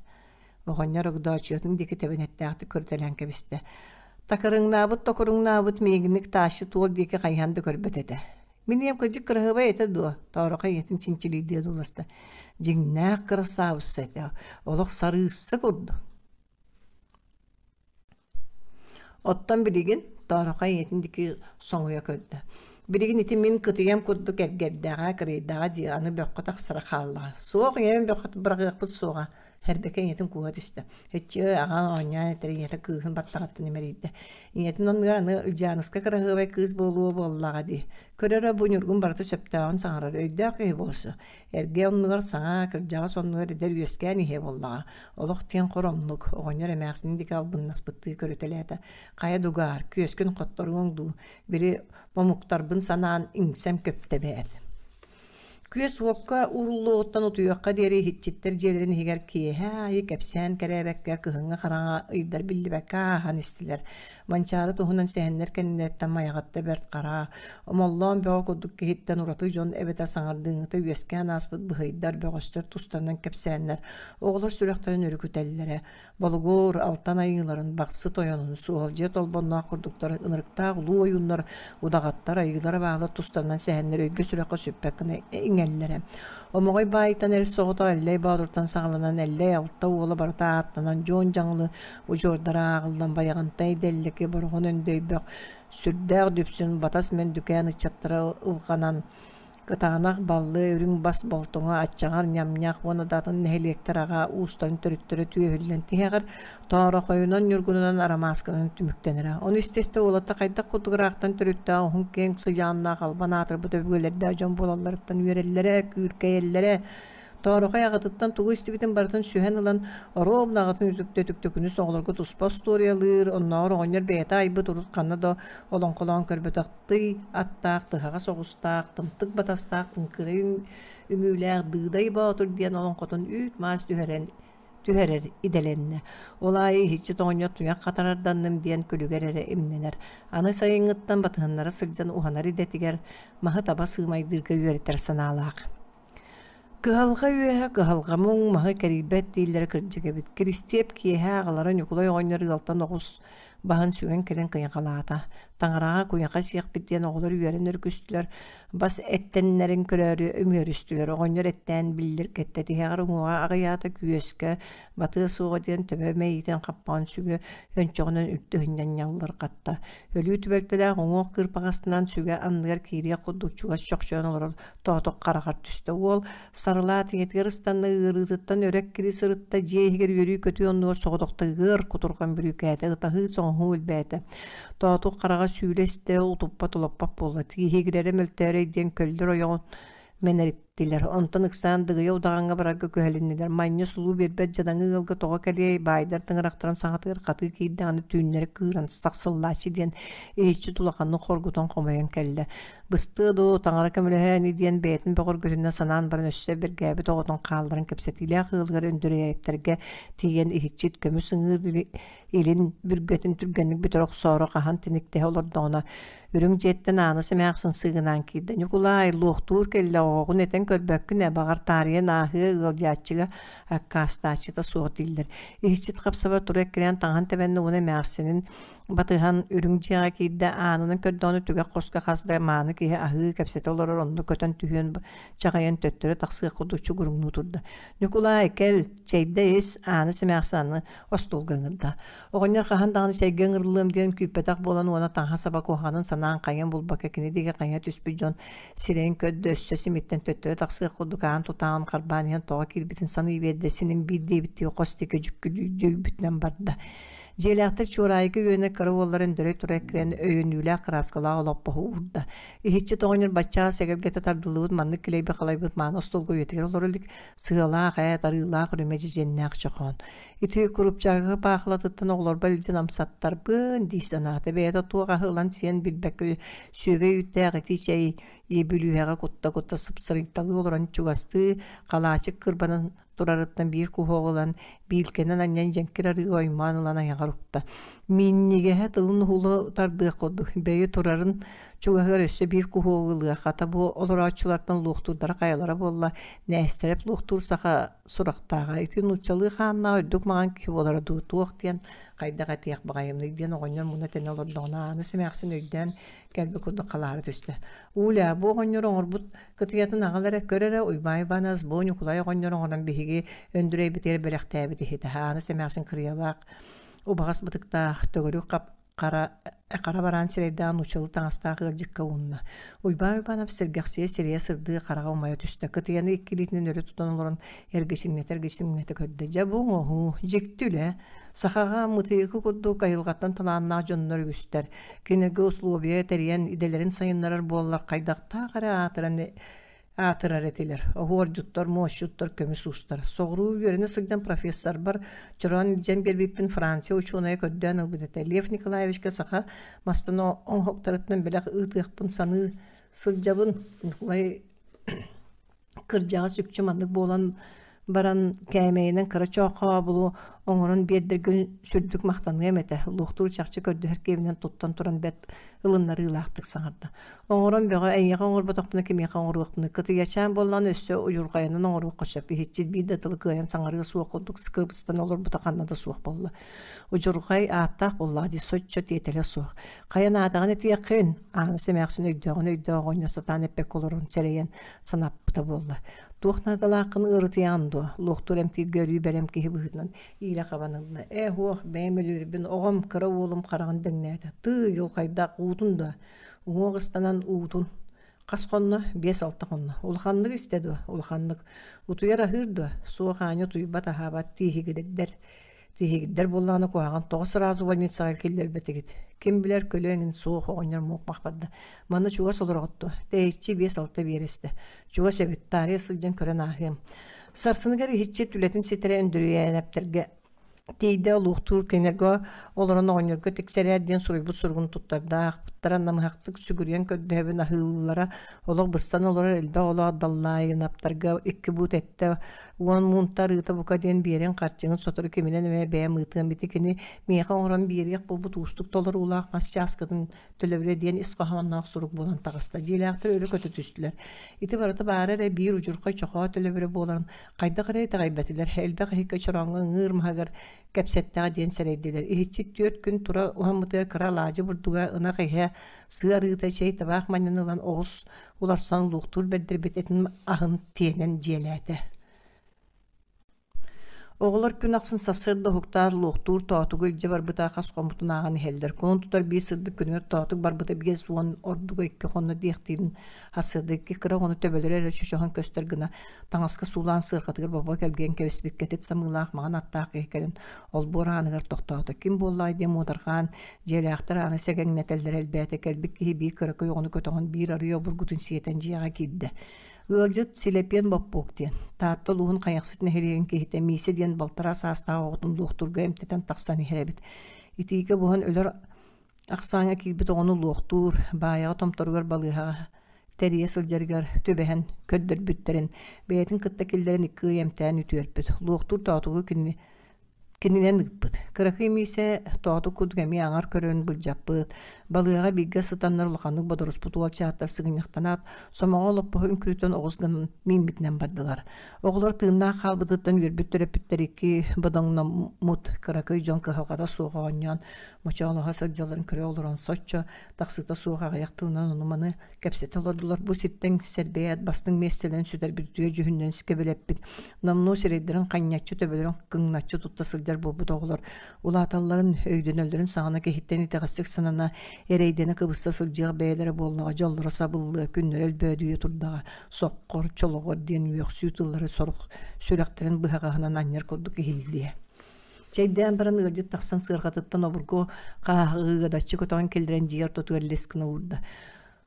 Оҕонньор Огдооччуйатын диэки тэбэнэттээхтик көрүтэлээн кэбистэ. Такырыҥнаабыт токуруҥнаабыт миигинник таащы туол диэки хайыһан да көрбөт этэ. Мин ийэм кырдьык кыраһыабай этэ дуо? Тоорохой ийэтин чинчилиирдии одууласта. Дьиҥнээх кырасаабысса этэ, олох сарыысса курдук. Оттон билигин Тоорохой ийэтин диэки соҥуйа көрдө. Билигин ити мин кытыйам курдук эргэрдэҕэ, кырыйдаҕа дии, аны бөххө тахсара хааллаҕа. Суох, ийэм бөххө быраҕыахпыт суоҕа. Һэрбэкэ ийэтин кууһа түстэ. Иччи аҕаҥ оонньоон этэр ийэтэ кыыһын баттаҕыттан имэрийдэ. Ийэтин оннугар аны Ылдьааныска кыраһыабай кыыс буолуо буоллаҕа дии. Көрөрө бу Ньургун барыта сөптөөҕүн саҥарар өйдөөх киһи буолсу. Эргэ оннугар саҥа, кырдьаҕас оннугар эдэр үөскээн иһиэ буоллаҕа. Олох диэн хор оннук, оҕонньор эмээхсинин диэки албыннаспыттыы көрүтэлээтэ. Хайа дугаар, күөскүн хотторуоҥ дуу, били омуктарбын санаан иҥсэм көптө эбээт. Күөс уокка ууруллуоҕуттан утуйуохха диэри иһиччиттэр дьиэлэрин иһигэр киэһэ аайы кэпсээн кэрээбэккэ кыһыҥҥы хараҥа ыйдар биллибэккэ ааһан истилэр. Манчаары туһунан сэһэннэр кэннилэриттэн Майаҕатта Бэрт Хара, Омоллоон Бөҕө курдук киһиттэн ураты дьон эбэтэр саҥардыыҥҥыта үөскээн ааспыт быһыйдар, бөҕөстөр тустарынан кэпсээннэр оҕолор сүрэхтэрин өрүкүтэллэрэ. Болугур, Алтан айыыларын, Бахсы тойонун, Суолдьуйа Толбонноох курдуктар ынырыктаах улуу ойууннар, удаҕаттар, айыылар-абаалар тустарынан сэһэннэр өйгө-сүрэххэ сүппэт гына иҥэллэрэ. Омоҕой баайтан эр соҕотох Эллэй Боотуртан саҕаланан Эллэй алта уола барыта ааттанан Дьуон Дьаҥылы удьуордара ааҕыллан Байаҕантай Дэллэки Бороҕон Өндөйбөх сүрдээх Дүпсүн Батас Мөндүкээн ыччаттара ылҕанан Кытаанах, Баллы, Үрүҥ Бас, Болтоҥо, Аччаҕар, Ньамньах уонна да атын нэһилиэктэр аҕа уустарын төрүттэрэ түөһүллэн тиһэҕэр Тоорохойунан, Ньургунунан, Арамаасканан түмүктэнэрэ. Ону истэ-истэ уолаттар хайдах курдук ыраахтан төрүттээх уһун киэҥ сыдьааннаах албан аатырбыт өбүгэлэрдээх дьон буолалларыттан үөрэллэрэ, күүркэйэллэрэ, Тоорохой аҕатыттан тугу истибитин барытын сүһэн ылан, оруобуна аҕатын үтүктэ-үтүктэ күнүс оҕолорго туспа остуоруйалыыр, оннооҕор оҕонньор бэйэтэ айбыт урут ханна да олоҥхолоон көрбөтөх тый аттаах, тыһаҕас оҕустаах, тымтык батастаах тыҥкырай үҥүүлээх Дыыдай Боотур диэн олоҥхотун үүт-маас түһэрэн түһэрэр идэлэннэ. Ол аайы иһиччи оҕонньор туйах хатарарданным диэн күлүгэр эрэ имнэнэр. Аны сайыҥҥыттан батыһыннара сылдьан уһанар идэтигэр маһы таба сыымайдыырга үөрэтэр санаалаах. Кыһалҕа үөһэ кыһалҕа муҥ маһы кэрийбэт дииллэрэ кырдьык эбит. Киристиэп киэһэ аҕалара Ньукулай оҕонньор ыалтан оҕус баһын сүгэн кэлэн кыйахалаата. Таҥараҕа куйаха сиэхпит диэн оҕолор үөрэн өрүкүстүлэр, бас эттэннэрин көрөөрү үмүөрүстүлэр. Оҕонньор эттээн биллиргэттэ, тиһэҕэр уҥуоҕа аҕыйаата күөскэ батыа суоҕа диэн төбө мэйиитин хаппаҕын сүгэ өнчөҕүнэн үлтү сынньан ньаллырҕатта. Өлүү түбэлтэлээх уҥуох кыырпаҕастанан сүгэ анныгар киириэх курдук чугас чохчойон олорор Тоотук хараҕар түстэ. Уол сарылаат ийэтигэр ыстанна, ыарыытыттан өрө эккирии сырытта, дьиэ иһигэр үөрүү-көтүү оннугар соҕотохто ыар кутурҕан бүрүүкээтэ, ытаһыы-соҥоһуу элбээтэ. Тоотук хараҕа сүүлэ истэ, утуппат-улаппат буолла. Тииһигирэрэ мөлтөөрөй диэн көллөр ойоҕун мэнэриттилэр. Онтон ыксаан Дыгыйа удаҕаҥҥа барарга күһэлиннилэр. Манньа сулуу биэрбэт дьадаҥы ыалга тоҕо кэлиэй, баайдар тыҥырахтарын саҥатыгар хатыы киирдэҕинэ түүннэри кыыран сахсыллааччы диэн иһиччит улаханнык хоргутан хомойон кэллэ. Быстыа дуу, таҥара көмөлөһөө ини диэн бэйэтин бөҕөргөтүнэн санаан баран өссө бэргээбит оҕотун хаалларан кэпсэтиилээх ыалыгар Өндөрөйөөптөргө тиийэн иһиччит көмүс ыҥыыр илин бүргэтин түргэнник бүтэрэ охсоору хаһан тиниктэһэ олордоҕуна, Үрүҥ дьиэттэн Ааныс эмээхсин сыыгынаан киирдэ. Ньукулаай, луохтуур кэллэ, оҕоҕун этэн көрбөккүн ээ, баҕар таарыйан ааһыа, ыалдьааччыга аккаастааччыта суох дииллэр. Иһиччит хапсабар тура эккирээн таҥаһын тэбэннэ уонна эмээхсинин батыһан үрүҥ дьиэҕэ киирдэ, аанынан көрдөҕүнэ түгэх хоско хас да мааны киһи аһыы кэпсэтэ олорор, онно көтөн түһүөн чаҕыйан төттөрү тахсыах курдук чугуруҥнуу турда. Ньукулаай, кэл, чэйдэ ис, Ааныс эмээхсин аны остуолга ыҥырда. Оҕонньор хаһан даҕаны чэйгэ ыҥырыллыам диэн күүппэтэх буолан уонна таҥаһа-саба куһаҕанын санаан хайан булбакка кини диэки хайа түспүт дьон сирэйин көрдө, өссө симиттэн төттөрү тахсыах курдук аан тутааҕын харбаан иһэн тоҕо киирбитин саныы биэрдэ, синим биир диэбиттии хос диэки дьүккүдүйбүтүнэн барда. Дьиэлээхтэр Чуораайыкы үөнэ кыра уоллара Өндөрөй тура эккирээн өйөнүүлээх кырааскалаах олоппоһу уурда. Иһиччит оҕонньор баччаа сэгэлгэтэ тардыллыбыт маннык килэйби-халайбыт мааны остуолга үйэтигэр олоро илик сыалаах ээ, тарыылаах үрүмэ дьэдьэннээх чохоон. Ити курупчаагы паахылатыттан оҕолорбор илдьэн амсаттарбын дии санаата. Бэйэтэ туох аһы ылан сиэн билбэккэ сүөгэй үүттээх итии чэй бүлүүһэҕэ кутта-кутта сыпсырыйталыы олорон чугастыы халаачык кырбанан турарыттан биир куһуоҕу ылан биилкэнэн анньан дьэҥкир арыы оймоон ылан айаҕар укта. Минньигэһэ тылын уһулу тардыах курдук бэйи турарын чугаһыгар өссө биир куһуогу ылыа хата бу олорооччулартан луохтуурдара хайалара буолла Нээстэрэп луохтуур саха сурахтааҕа ити нууччалыы хааннаах үрдүк маҥан киһи буолара дуу туох диэн хайдах этиэх баҕайымный диэн оҕонньор муна тэнэ олордоҕуна Ааныс эмээхсин өйдөөн кэлбит курдук халаара түстэ Уля бу оҕонньор оҥорбут кытыйатын аҕал эрэ көр эрэ Уйбаан Уйбаанаас бу Ньукулай оҕонньор оҥорон биһиги Өндүрэйбитигэр бэлэхтээбит иһитэ Ааныс эмээхсин кырыйалаах убаҕас бытыктаах төгүрүк хап хара хара бараан сирэйдээх нууччалыы таҥастаах ыалдьыкка уунна. Уйбаан Уйбаанап сэргэхсийэ сирэйэ сырдыы хараҕа умайа түстэ. Кытыйаны икки илиитинэн өрө тутан олорон эргичиҥнэтэ-эргичиҥнэтэ көрдө. Дьэ бу оҥоһуу, дьикти үлэ. Сахаҕа мытыйыкы курдук айылҕаттан талааннаах дьоннор үгүстэр. Кинилэргэ условия тэрийэн идэлэрин сайыннарар буоллар хайдахтаах эрэ аатыран аатырар этилэр. Оһуордьуттар, муосчуттар, көмүс уустар. Соҕуруу үөрэнэ сылдьан профессорбар чороон илдьэн биэрбиппин Франция учуонайа көрдөөн ылбыт этэ. Лев Николаевичка саха мастан оҥоһуктарыттан бэлэх ыытыахпын саныы сылдьабын. Ньукулай кырдьаҕас үкчү маннык буолан баран кээмэйинэн кыра чоохообулу оҥорон биэрдэргин сүрдүк махтаныам этэ. Луохтуур чахчы көрдөһөр киэбинэн туттан туран бэрт ылыннарыылаахтык саҥарда. Оҥорон бөҕө эйиэхэ оҥорботохпуна кимиэхэ оҥоруохпунуй кытыйачаан буоллаҕына өссө удьурҕайынан оҥоруохха сөп иһиччит биир да тылы кыайан саҥарыа суох курдук скыбыстан олорбута ханна да суох буолла удьурҕай ааттаах буоллаҕа дии соччо тиэтэлэ суох хайа наадаҕын этиэххин Ааныс эмээхсин өйдөөҕүн өйдөөх оҕонньор сатаан эппэккэ олорон сэрэйэн санаппыта буолла туох наадалааххын ыарытыйаҕын дуо луохтуур эмтииргэ өрүү бэлэм киһи быһыытынан иилэ хабан ылла ээ һуох бэйэм өлүөрбүн оҕом кыра уолум хараҕын дэҥнээтэ тыый ол хайдах уутун дуо Уҥуох ыстанан уутун хас хонно? Биэс-алта хонно. Улаханнык истэ дуо? Улаханнык. Утуйар аһыыр дуо? Суох аанньа утуйбат аһаабат тииһигирдэр. Тииһигирдэр буоллаҕына куһаҕан тоҕо сразу больницаҕа киллэрбэтигит? Ким билэр көлө эҥин суох оҕонньор муох барда. Манна чугас олороҕут дуо? Тэйиччи биэс-алта биэрэстэ. Чугас эбит, таарыйа сылдьан көрөн ааһыам. Сарсыныгар иһиччит үлэтин ситэрэ Өндөрүйээнэптэргэ Тиийдэ олуохтуур кинилэргэ олорон оҕонньорго тиксэрээр диэн суруйбут суругун туттарда, аахпыттара намыһахтык сүгүрүйэн көрдөһөбүн аһыыллара олох быстан олорор элбэх оҕолоох Даллаайынаптарга икки буут эттэ уон муунта арыыта бука диэн биэрэн харчыгын сотору киминэн эмэ бэйэм ыытыам ити кини миэхэ оҥорон биэриэх буолбут уустук толоруулаах мас чааскытын төлөбүрэ диэн ис хоһоонноох сурук буолан таҕыста. Дьиэлээхтэр өрө көтө түстүлэр. Ити барыта баара эрэ биир удьурхай чохоо төлөбүрэ буоларын Хайдах эрэ итэҕэйбэтилэр, элбэх иһиккэ чорооҥҥо ыҥыыр маһыгар кэпсэттэҕэ диэн сэрэйдилэр. Иһиччи түөрт күн тура уһаммытыгар кыра алаадьы бурдуга, ынах иһэ, сыа арыыта, чэй табаах манньаны ылан оҕус уларсан луохтуур бэрдэрбит этин аһын тиэнэн дьиэлээтэ. Оҕолор күн ахсын сарсыарда уһуктаат луохтуур тоотугу илдьэ барбыта хас хоммутун ааҕан иһэллэр. Кулун тутар биир сырдык күнүгэр тоотук барбыта 50 ордуга икки хонно диэхтиирин сарсыарда икки кыра оҕону төбөлөрө эрэ чочоһон көстөр гына таҥаска суулаан сыарҕатыгар бобо кэлгийэн кэбиспит кэтит самыылаах маҥан аттаах киһи кэлэн олбуор ааныгар тохтоото. Ким буоллаай диэн муодарҕаан дьиэлээхтэр ааны сэгэҥнэтэллэрэ элбээтэ. Кэлбит киһи биир кыракый оҕону көтөҕөн биир арыы обургутун сиэтэн дьиэҕэ киирдэ. Ыалдьыт Силэпиэн Боппуок диэн Таатта улууһун Хайахсыт нэһилиэгин киһитэ Миисэ диэн балтараа саастаах оҕотун луохтуурга эмтэтэн тахсан иһэр эбит. Итиигэ буһан өлөр Ахсааҥҥа киирбит оҕону луохтуур, Баайаҕа томторугар балыыһаҕа тэрийэ сылдьарыгар түбэһэн көрдөрбүттэрин, бэйэтин кытта киллэрэн икки ый эмтээн үтүөрпүт. Луохтуур Тоотугу кинини Кининэн ыыппыт. Кыракый Миисэ тоотук курдук эмиэ аҥар көрөн былдьаппыт, балыаҕа бииргэ сытаннар улаханнык бодоруспут уолчааттар сыгынньахтанаат, сомоҕо олоппоһу үҥкүүтэн оҕус гынан мииммитинэн бардылар. Оҕолор тыыннаах хаалбытыттан үөрбүт төрөппүттэр икки бодоҥноммут кыракый дьон кыһалҕата суох оонньоон, мочоолоһо сылдьалларын көрө олорон соччо тахсыыта суох аҕыйах тылынан ону-маны кэпсэтэ олордулар. Бу сиртэн сэрбэйээт бастыҥ миэстэлэрин сүтэрбит үтүө дьүһүннэрин кэбилэппит, номнуо сирэйдэрин ханньаччы, төбөлөрүн кыҥначчы тутта сылдьар буолбут оҕолор улааталларын, өйдөнөллөрүн саҕана киһиттэн итэҕэстик санана, эрэйдэнэ кыбыста сылдьыах бэйэлэрэ буоллаҕа, дьоллоро сабыллыа, күннэрэ өлбөөдүйэ турдаҕа, соххор, чолоҕор диэн үөхсүү тыллары сорох сүрэхтэрин быһаҕаһынан анньар курдук иһиллиэ. Чэйдээн баран ыалдьыт тахсан сыарҕатыттан обургу хааһаҕы ыадаччы көтөҕөн киллэрэн дьиэ ортотугар лис гына уурда.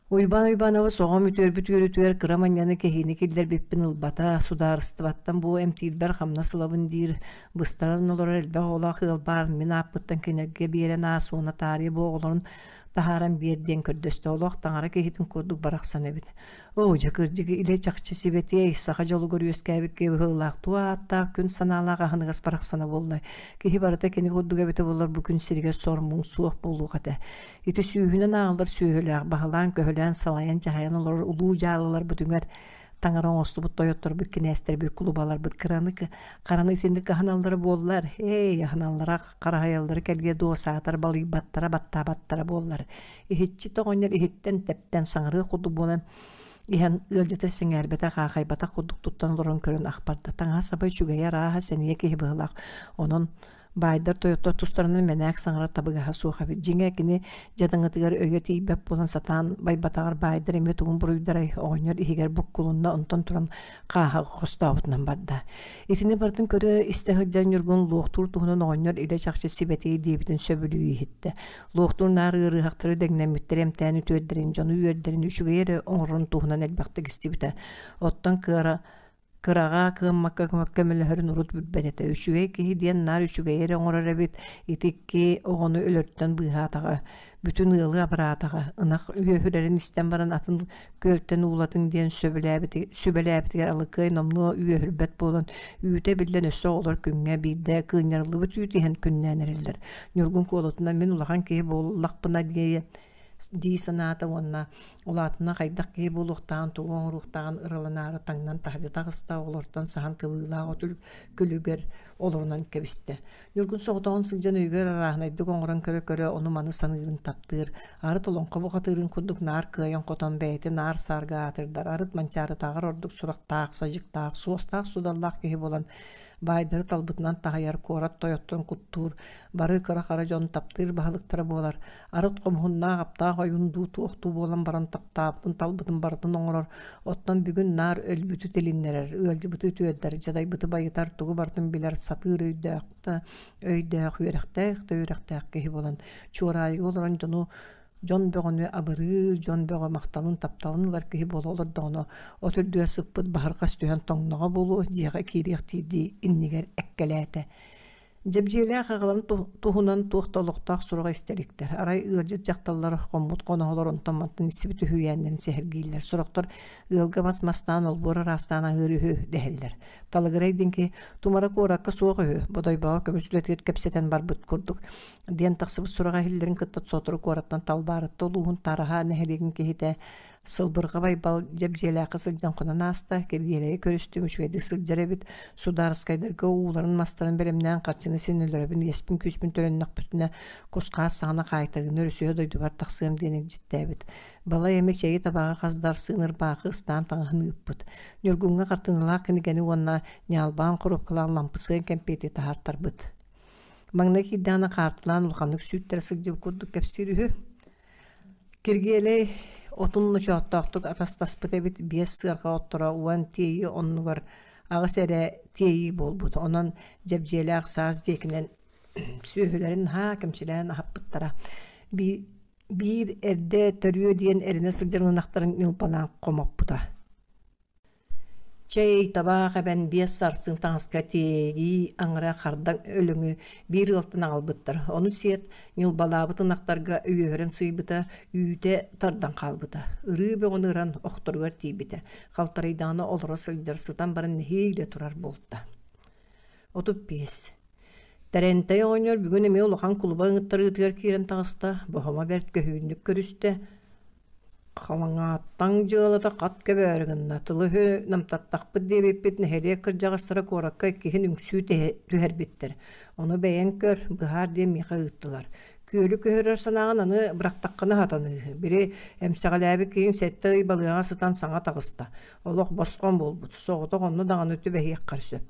Уйбаан Уйбаанабыс оҕом үтүөрбүт үөрүүтүгэр кыра манньаны кэһиини киллэрбиппин ылбата, судаарыстыбаттан бу эмтиирбэр хамнас ылабын диир, быстаран олорор элбэх оҕолоох ыал баар, мин ааппыттан кинилэргэ биэрэн аас уонна таарыйа бу оҕолорун таһааран биэр диэн көрдөстө. Олох таҥара киһитин курдук барахсан эбит. Оо, дьэ кырдьык илэ чахчы сибэтиэй, саха дьолугар үөскээбит быһыылаах туох ааттаах күн санаалаах аһыныгас барахсана буолла. Киһи барыта кини курдук эбитэ буоллар бу күн сиригэр сор-муҥ суох буолуох этэ. Ити сүүһүнэн ааҕыллар сүөһүлээх, баһылаан-көһүлээн, салайан-дьаһайан олорор улуу дьаалыларбыт үҥэр таҥара оҥостубут тойотторбут, кинээстэрбит, кулубаларбыт кыраны хараны итинник аһыналлара буоллар, эй, аһыналлара хараһайаллара кэлиэ дуо, саатар балыйбаттара, баттаабаттара буоллар. Иһиччи оҕонньор иһиттэн тэптэн саҥарыах курдук буолан иһэн ыалдьыта сэҥээрбэтэх, аахайбатах курдук туттан олорон көрөн ах барда. Таҥаһа-саба үчүгэйэ арааһа сэниэ киһи быһыылаах. Онон Баайдар тойоттор тустарынан мэнээк саҥарар табыгаһа суох эбит. Дьиҥэ, кини дьадаҥытыгар өйө тиийбэт буолан сатаан байбатаҕар баайдар эмиэ тугун буруйдарай оҕонньор иһигэр буккулунна, онтон туран хааһаҕы хостообутунан барда. Итини барытын көрө-истэ сылдьан Ньургун луохтуур туһунан оҕонньор илэ-чахчы сибэтиэй диэбитин сөбүлүү иһиттэ. Луохтуур наар ыарыһахтары дэҥнэммиттэри эмтээн үтүөрдэрин, дьону үөрдэрин үчүгэй эрэ оҥорорун туһунан элбэхтик истибитэ. Оттон кыара Кыраҕа, кыаммакка көмөлөһөрүн урут билбэт этэ. Үчүгэй киһи диэн наар үчүгэйи эрэ оҥорор эбит. Ити икки оҕону өлөртөн быыһаатаҕа, бүтүн ыалы абыраатаҕа. Ынах үөһүрэрин истэн баран атын күөлтэн уулатын диэн сүбэлээбитигэр Алыкыай номнуо үөһүрбэт буолан, үүтэ эбиллэн өссө оҕолор күҥҥэ биирдэ кыынньарыллыбыт үүт иһэн күннээн эрэллэр. Ньургун куолутунан мин улахан киһи буоллахпына диэн дии санаата уонна улаатына хайдах киһи буолуохтааҕын, тугу оҥоруохтааҕын ыраланаары таҥнан таһырдьа таҕыста, оҕолортон саһан кыбыылаах от күлүгэр олорунан кэбистэ. Ньургун соҕотоҕун сылдьан өйүгэр арааһынайдык оҥорон көрө-көрө ону-маны саныырын таптыыр, арыт олоҥхо бухатыырын курдук наар кыайан-хотон бэйэтин аар-саарга аатырдар, арыт Манчаарытааҕар ордук сурахтаах, садьыктаах, суостаах-судаллаах киһи буолан баайдары талбытынан таһыйар, куорат тойоттон куттуур, бары кыра-хара дьон таптыыр баһылыктара буолар, Арыт хомуһуннаах аптаах ойуун дуу туохтуу буолан баран таптаабытын талбытын барытын оҥорор, оттон бүгүн наар өлбүтү тилиннэрэр, ыалдьыбыты үтүөрдэр, дьадайбыты байытар, тугу барытын билэр, сатыыр өйдөөх да өйдөөх, үөрэхтээх да үөрэхтээх киһи буолан, чуораайыга олорон дьону дьон бөҕөнү абырыыр, дьон бөҕө махталын, тапталын ылар киһи буола олордоҕуна, от үрдүгэр сыппыт баһырҕас түһэн тоҥноҕо буолуо, дьиэҕэ киириэхтиирдии иннигэр эккэлээтэ. Дьэбдьиэлээх аҕаларын туһунан туох да олохтоох сураҕа истэ иликтэр. Арай ыалдьыт дьахталлар хоммут хоноһолор онтон-мантан истибит үһүйээннэрин сэһэргииллэр. Сорохтор ыалга мас мастаан олбуор араастаан аһыыр үһү дэһэллэр. Талыгырай диэн киһи тумара куоракка суох үһү, Бодойбоҕо көмүс үлэтигэр кэпсэтэн барбыт курдук диэн тахсыбыт сураҕа иһиллэрин кытта сотору куораттан Талбаарытта улууһун Тараһа нэһилиэгин киһитэ Сылбырҕа Байбал Дьэбдьиэлээххэ сылдьан хонон ааста, Киргиэлэйи көрүстүм, үчүгэйдик сылдьар эбит, судаарыскайдарга ууларын мастарын бэлэмнээн харчыны син өлөрөбүн, иэспин-күүспүн төлөннөхпүтүнэ кус-хаас саҕана хаайтарыыны өрүсүһэ дойдубар тахсыам диэн илдьиттээбит. Балай эмэ чэйи табаҕа хас да арсыын ырбаахы ыстаан таҥаһын ыыппыт. Ньургуҥҥа хартыыналаах кинигэни уонна ньаалбаан хоруопкалаах лампысыан кэмпиэти таһаартарбыт. Маҥнай киирдэҕинэ хаартылаан улаханнык сүүттэрэ сылдьыбыт курдук кэпсиир үһү. Киргиэлэй отун ночооттоохтук атастаспыт эбит биэс сыарҕа отторо уон тиэйии оннугар аҕыс эрэ тиэйии буолбут. Онон Дьэбдьиэлээх саас диэкинэн сүөһүлэрин наһаа кэмчилээн аһаппыттара. Биир эрдэ төрүө диэн эрэнэ сылдьар ынахтарын ньылбалаан хомоппута. Чэй, табаах эбэн биэс сарсын таҥаска тиэйии аҥара хардаҥ өлөҥү биир ыалтан аҕалбыттар. Ону сиэт, ньылбалаабыт ынахтарга үөһэрэн сыыйбыта, үүтэ тардан хаалбыта. Ырыы бөҕөнү ыран охторугар тиийбитэ. Халтарыйдаҕына олоро сылдьар, сытан баран нэһиилэ турар буолта. 35. Тэрэнтэй оҕонньор бүгүн эмиэ улахан кулуба ыҥыттарыытыгар киирэн таҕыста, Боһомо бэрт көһүүннүк көрүстэ, Халаҥааттаҥ дьыалата хат көбөөрү гынна, тылы-өһү намтаттахпыт диэбиппит нэһилиэк кырдьаҕастара куоракка иккиһин үҥсүү түһэрбиттэр. Ону бэйэҥ көр, быһаар диэн миэхэ ыыттылар. Күөлү көһөрөр санааҕын аны бырахтаххына сатаныыһы. Били эмсэҕэлээбит киһиҥ 7 ый балыаҕа сытан саҥа таҕыста. Олох босхоҥ буолбут, соҕотох онно даҕаны түбэһиэххэр сөп.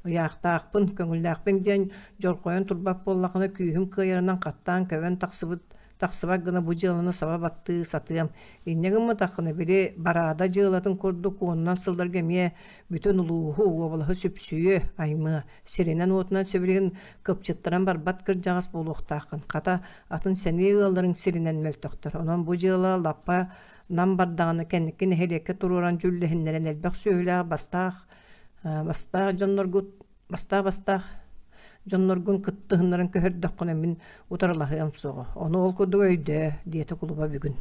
Ыйаахтаахпын, көҥүллээхпин диэн дьорҕойон турбат буоллаххына күүһүм кыайарынан хаттаан көбөн тахсыбыт тахсыбат гына бу дьыаланы саба баттыы сатыам. Инньэ гымматаххына, били бараада дьыалатын курдук уонунан сылларга эмиэ бүтүн улууһу, уобалаһы сүпсүйүө, аймыа. Сиринэн-уотунан сибилигин кыпчыттаран барбат кырдьаҕас буолуохтааххын. Хата, атын сэниэ ыалларыҥ сиринэн мөлтөхтөр. Онон бу дьыала лаппа нам бардаҕына кэнники нэһилиэккэ туруоран дьүүллэһиннэрэн элбэх сүөһүлээх бастаах бастаах дьонноргут бастаах-бастаах дьонноргун кыттыһыннаран көһөрдөххүнэ мин утарылаһыам суоҕа. Ону ол курдук өйдөө, диэтэ кулуба бүгүн.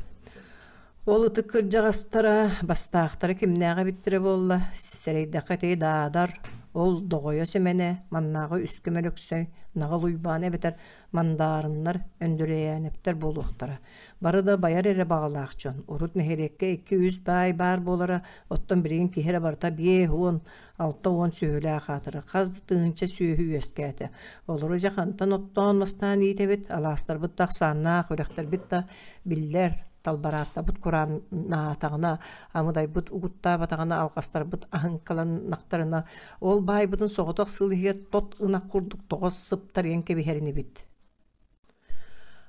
Ол ытык кырдьаҕастара, бастаахтара кимнээх эбиттэрэ буолла, сэрэйдэххэ ити Даадар, ол Доҕойо Сэмэнэ, маннааҕы Үскүм Өлөксөй, Наҕыл Уйбаан эбэтэр Мандаарыннар, Өндүрэйээнэптэр буолуохтара. Бары да байар эрэ баҕалаах дьон. Урут нэһилиэккэ 2-3 баай баар буолара, оттон билигин киһи эрэ барыта 50, 60 сүөһүлээх аатырар, хас да тыһыынча сүөһү үөскээтэ. Олору дьэ хантан оттоон-мастаан иитэбит, алаастарбыт да ахсааннаах, үрэхтэрбит да биллэр, талбарааттабыт курааннаатаҕына, амыдайбыт угуттаабатаҕына, алҕастарбыт аһыҥкаланнахтарына, ол баайбытын соҕотох сыл иһигэр тот ынах курдук тоҕо сыптарыйан кэбиһэр инибит.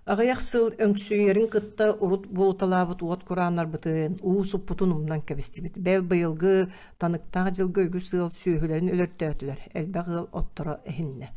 Аҕыйах сыл өҥсүйэрин кытта урут буолуталаабыт уот курааннарбытын, уу суппутун умнан кэбистибит. Бэл быйылгы таныктаах дьылга үгүс ыал сүөһүлэрин өлөртөөтүлэр, элбэх ыал отторо эһиннэ.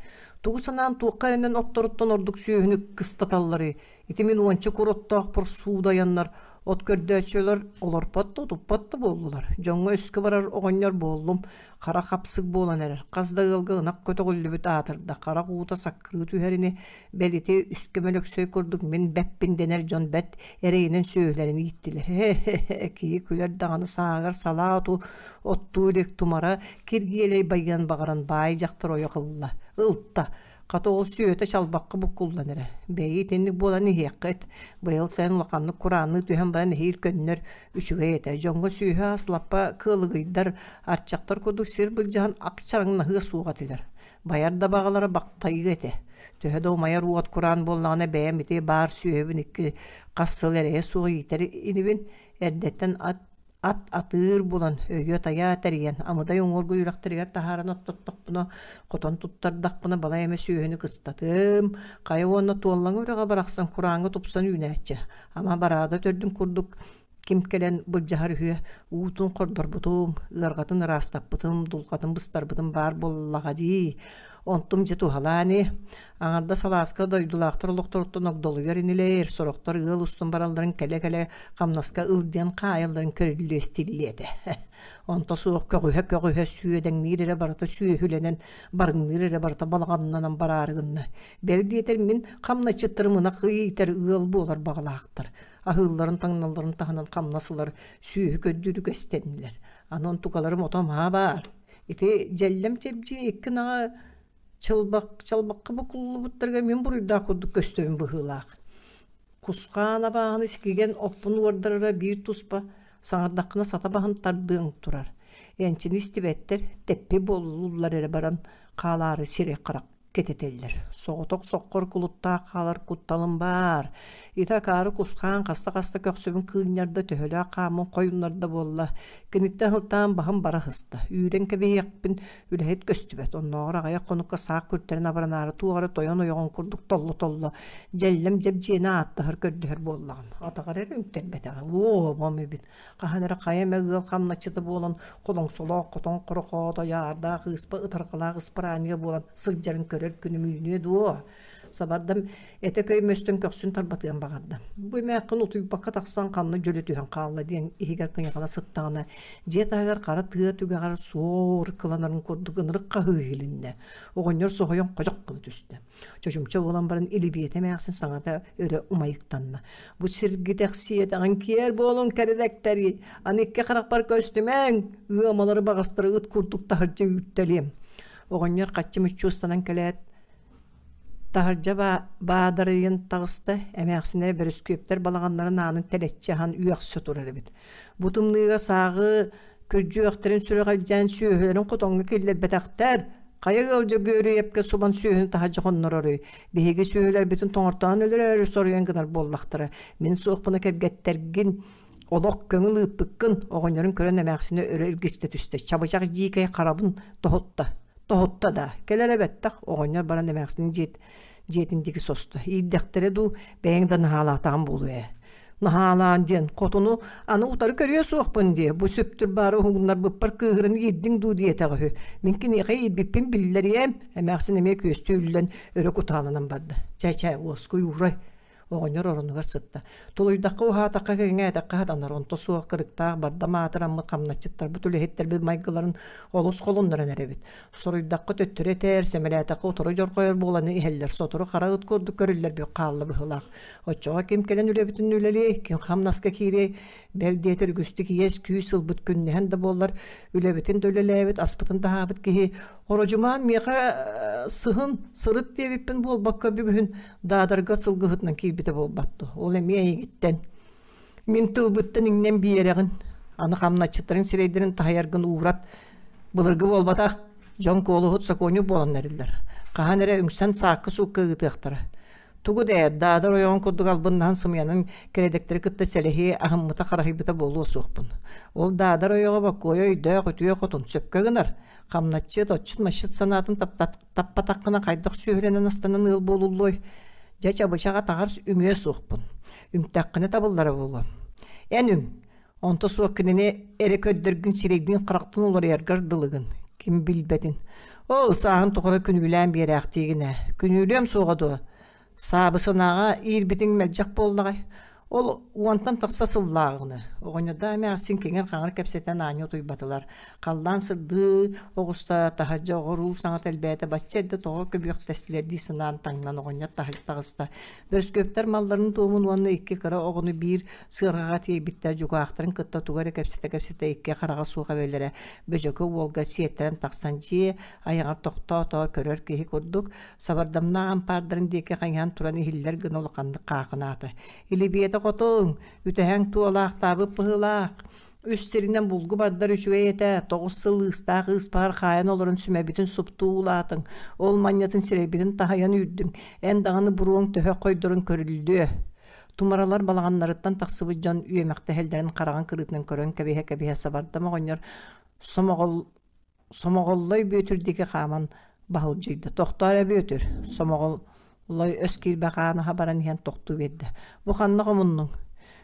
Тугу санаан туохха эрэнэн отторуттан ордук сүөһүнү кыстаталларый? Ити мин уонча кур оттоохпор суудайаннар от көрдөөччүлэр олорпот да утуппат да буоллулар. Дьоҥҥо өскө барар оҕонньор буоллум, хара хапсык буолан эрэр. Хас да ыалга ынах көтөҕүллүбүт аатырда, харах уута саккырыы түһэрини, бэл ити үскэ Мөлөксөй курдук мин бэппин дэнэр дьон бэрт эрэйинэн сүөһүлэрин ииттилэр. Һэ-һэ-һэ, киһи күлэр даҕаны сааһыгар салаа оту оттуу илик тумара Киргиэлэй байыан баҕаран баай дьахтар ойох ылла, ылта. Хата ол сүөһүтэ чалбахха буккуллан эрэр. Бэйи итинник буолан иһиэххит. Быйыл сайын улаханнык кураанныы түһэн баран эһиил көннөр үчүгэй этэ. Дьоҥҥо сүөһү ас лаппа кыалыгыйдар, арчахтар курдук сир былдьаһан ак чараҥнаһыа суох этилэр. Байар да баҕалара бахтайыы этэ. Төһө да умайар уот кураан буоллаҕына бэйэм ити баар сүөһүбүн икки хас сыл эрэйэ суох иитэр инибин. Эрдэттэн ат ат атыыр булан, өйүө-тайаа тэрийэн, амыдай уҥуоргу үрэхтэригэр таһааран оттоттохпуна, хотон туттардахпына балай эмэ сүөһүнү кыстатым, хайа уонна Туоллаҥа үрэҕэ барахсан курааҥҥа тупсан үүнээччи. Ама бараада төрдүн курдук ким кэлэн былдьаһар үһүө, уутун хордорбутум, ыарҕатын ыраастаппытым, дулҕатын быстарбытым баар буоллаҕа дии. Онтум дьэ туһалаан ини. Аҥардас алааска дойдулаахтар олохторуттан огдолуйар инилэр, сорохтор ыал устун баралларын кэлэ-кэлэ хамнаска ыл диэн хаайалларын көрүллүө истиллиэ этэ. Онто суох көҕүһэ-көҕүһэ сүөдэҥниир эрэ барыта сүөһүлэнэн, барыҥныыр эрэ барыта балаҕаннанан бараары гынна. Бэл диэтэр мин хамначчыттарым ынах иитэр ыал буолар баҕалаахтар. Аһыылларын таҥналларын таһынан хамнас ылар сүөһү көрдүүр үгэстэннилэр. Аны онтукаларым ото маа баар. Ити дьэллэм чэбдьиэ икки ынаҕа чалбах, чалбахха букуллубуттарга мин буруйдаах курдук көстөбүн быһыылаах. Кусхаан абааһыны сикигэн оппун уордарара биир туспа, саҥардаххына сата баһын тардыаҥ турар. Энчини истибэттэр, тэппи буоллулар эрэ баран хаалаары сирэй-харах кэтэтэллэр. Соҕотох соххор кулуттаах хаалар кутталым баар. Ити акаары кусхаан хаста-хаста көхсүбүн кыынньарда, төһөлөөх хааммын хойуннарда буолла. Киниттэн сылтаан баһым бара сыста. Үүрэн кэбиһиэхпин үлэһит көстүбэт. Оннооҕор аҕыйах хонукка саах күртэрин абыранаары туох эрэ тойон ойоҕун курдук толло-толло дьэллэм дьэбдьиэни ааттаһар көрдөһөр буоллаҕым. Атаҕар эрэ үҥтэрбэтэҕэ. Уобам эбит. Хаһан эрэ хайа эмэ ыал хамначчыта буолан холоҥсолоох хотон хорохоото дьаардаах ыыспа ытарҕалаах ыспыраанньыга буолан сылдьарын көрөр күнүм үүнүө дуо? Сабардам этэ көймөстөн көхсүн тарбатыан баҕарда. Бу эмээххин утуйбакка тахсан ханна дьөлө түһэн хаалла диэн иһигэр кыйахана сыттаҕына, дьиэ таһыгар хара тыа түгэҕэр суор кыланарын курдук ынырык хаһыы иһилиннэ. Оҕонньор соһуйан ходьох гына түстэ. Чочумча буолан баран Илибиэтэ эмээхсин саҥата өрө умайыктанна. Бу сиргитэхсийэтэҕин киэр буолуҥ кэрэдэктэри, аны икки харахпар көстүмэҥ, ыамалары баҕастары ыт курдук таһырдьа үүттэлиэм. Оҕонньор хаччы мүччү ыстанан кэлээт, Таһырдьа баадарыйан таҕыста, эмээхсинэ бөрүскүөптэр балаҕаннарын аанын тэлэччи аһан үөхсэ турар эбит. Бу тымныыга сааҕы күрдьүөхтэрин сүрэҕэлдьээн сүөһүлэрин хотоҥҥо киллэрбэтэхтэр. Хайа ыал Дьөгүөрүйэпкэ субан сүөһүнү таһырдьа хоннороруй? Биһиги сүөһүлэрбитин тоҥортоон өлөрөөрү соруйан гынар буоллахтара. Мин суохпуна кэргэттэргин олох көҥүл ыыппыккын, оҕонньорун көрөн эмээхсинэ өрө илгистэ түстэ. Чабычах дьиикэй харабын тоһутта. Тоһутта да, кэлэрэ бэттэх, оҕонньор баран эмээхсини дьиэт, дьиэтин диэки состо. Иирдэхтэрэ дуу, бэйэҥ да наһаалаатаҕын буолуо ээ. Наһаалаан диэн, хотуну аны утары көрүө суохпун диэ, бу сүптүр баары уһугуннарбыппар кыыһыран иирдиҥ дуу диэтэҕ үһү. Мин киниэхэ иирбиппин биллэриэм, эмээхсин эмиэ күөстүү үллэн өрө кутааланан барда. Чэ-чэ, уоскуй уурай, Оҕонньор оронугар сытта. Тулуйдахха уһаатахха кэҥээтэххэ сатанар, онто суох кырыктаах бардам аатыраммыт хамначчыттарбыт үлэһиттэрбит майгыларын олус холуннаран эрэбит. Соруйдахха төттөрү этэр, сэмэлээтэххэ утары дьорҕойор буолан иһэллэр. Сотору хара ыт курдук көрүллэрбит хаалла быһыылаах. Оччоҕо ким кэлэн үлэбитин үлэлиэй, ким хамнаска киириэй, бэл диэтэр үгүстүк иэс-күүс ылбыт күннэһэн да буоллар, үлэбитин да үлэлээбит, аспытын да аһаабыт киһи Ородьумаан миэхэ сыһын, сырыт диэбиппин буолбакка бүгүһүн Даадарга сылгыһытынан киирбитэ буолбат дуо? Ол эмиэ эйигиттэн. Мин тылбыттан иҥнэн биэрэҕин. Аны хамначчыттарын сирэйдэрин таһыйаргын уурат. Былыргы буолбатах, дьон куолуһут сокуонньук буолан эриллэр. Хаһан эрэ үҥсэн саакка-суукка ыытыахтара. Тугу да Даадар ойоҕун курдук албыннаһан сымыйанан кэрэдэктэри кытта сэлэһии аһыммыта-хараһыйбыта буолуо суохпун. Ол Даадар ойоҕо бокуойа өйдөөх үтүө хотун сөпкө гынар. Хамначчыт, отчут-масчыт санаатын таппатаххына хайдах сүөһүлэнэн астанан ыал буолуллуой? Дьэ чабычах атаҕар үҥүө суохпун. Үҥтэххинэ табыллара буолуо. Эн үҥ. Онто суох кинини эрэ көрдөргүн сирэйдиин харахтын уларыйаргар дылыгын. Ким билбэтин. Ол сааһын тухары күнүүлээн биэрээхтиигин ээ. Күнүүлүөм суоҕа дуо? Саабысынаҕа иирбитиҥ мэлдьэх буоллаҕай? Ол уонтан тахса сыллааҕыны оҕонньордоох эмээхсин киҥир-хаҥыр кэпсэтэн аанньа утуйбатылар. Халлаан сырдыы оҕуста, таһырдьа оҕо-уруу саҥата элбээтэ, бачча эрдэ тоҕо көбүөхтэстилэр дии санаан таҥнан оҕонньор таһырдьа таҕыста. Бөрүскүөптэр малларын туомун уонна икки кыра оҕону биир сыарҕаҕа тиэйбиттэр дьукаахтарын кытта тугу эрэ кэпсэтэ-кэпсэтэ икки хараҕа суох эбэлэрэ Бөдьөкө уолга сиэттэрэн тахсан дьиэ айаҕар тохтоо-тоо көрөр киһи курдук сабардамнаах ампаардарын диэки хайыһан туран иһиллэр гына улаханнык хаахынаата. Илибиэтэ хотуҥ, үтэһэҥ туолаахтаабыт быһыылаах. Үс сиринэн булгу бардар үчүгэй этэ, тоҕус сыл ыыстаах ыыспаҕар хаайан олорон сүмэбитин суптуу улаатыҥ, ол манньатын сирэйбитин таһыйан үүрдүҥ, эн даҕаны буруоҥ төһө хойдорун көрүллүө. Тумаралар балаҕаннарыттан тахсыбыт дьон үөмэхтэһэллэрин хараҕын кырыытынан көрөн кэбиһэ-кэбиһэ сабардам оҕонньор сомоҕол Сомоҕоллой Бүөтүр диэки хааман баһылдьыйда. «Тохтоо эрэ Бүөтүр!» Сомоҕоллой өс киирбэх аан аһа баран иһэн тохтуу биэрдэ. «Бу ханна хомуннуҥ?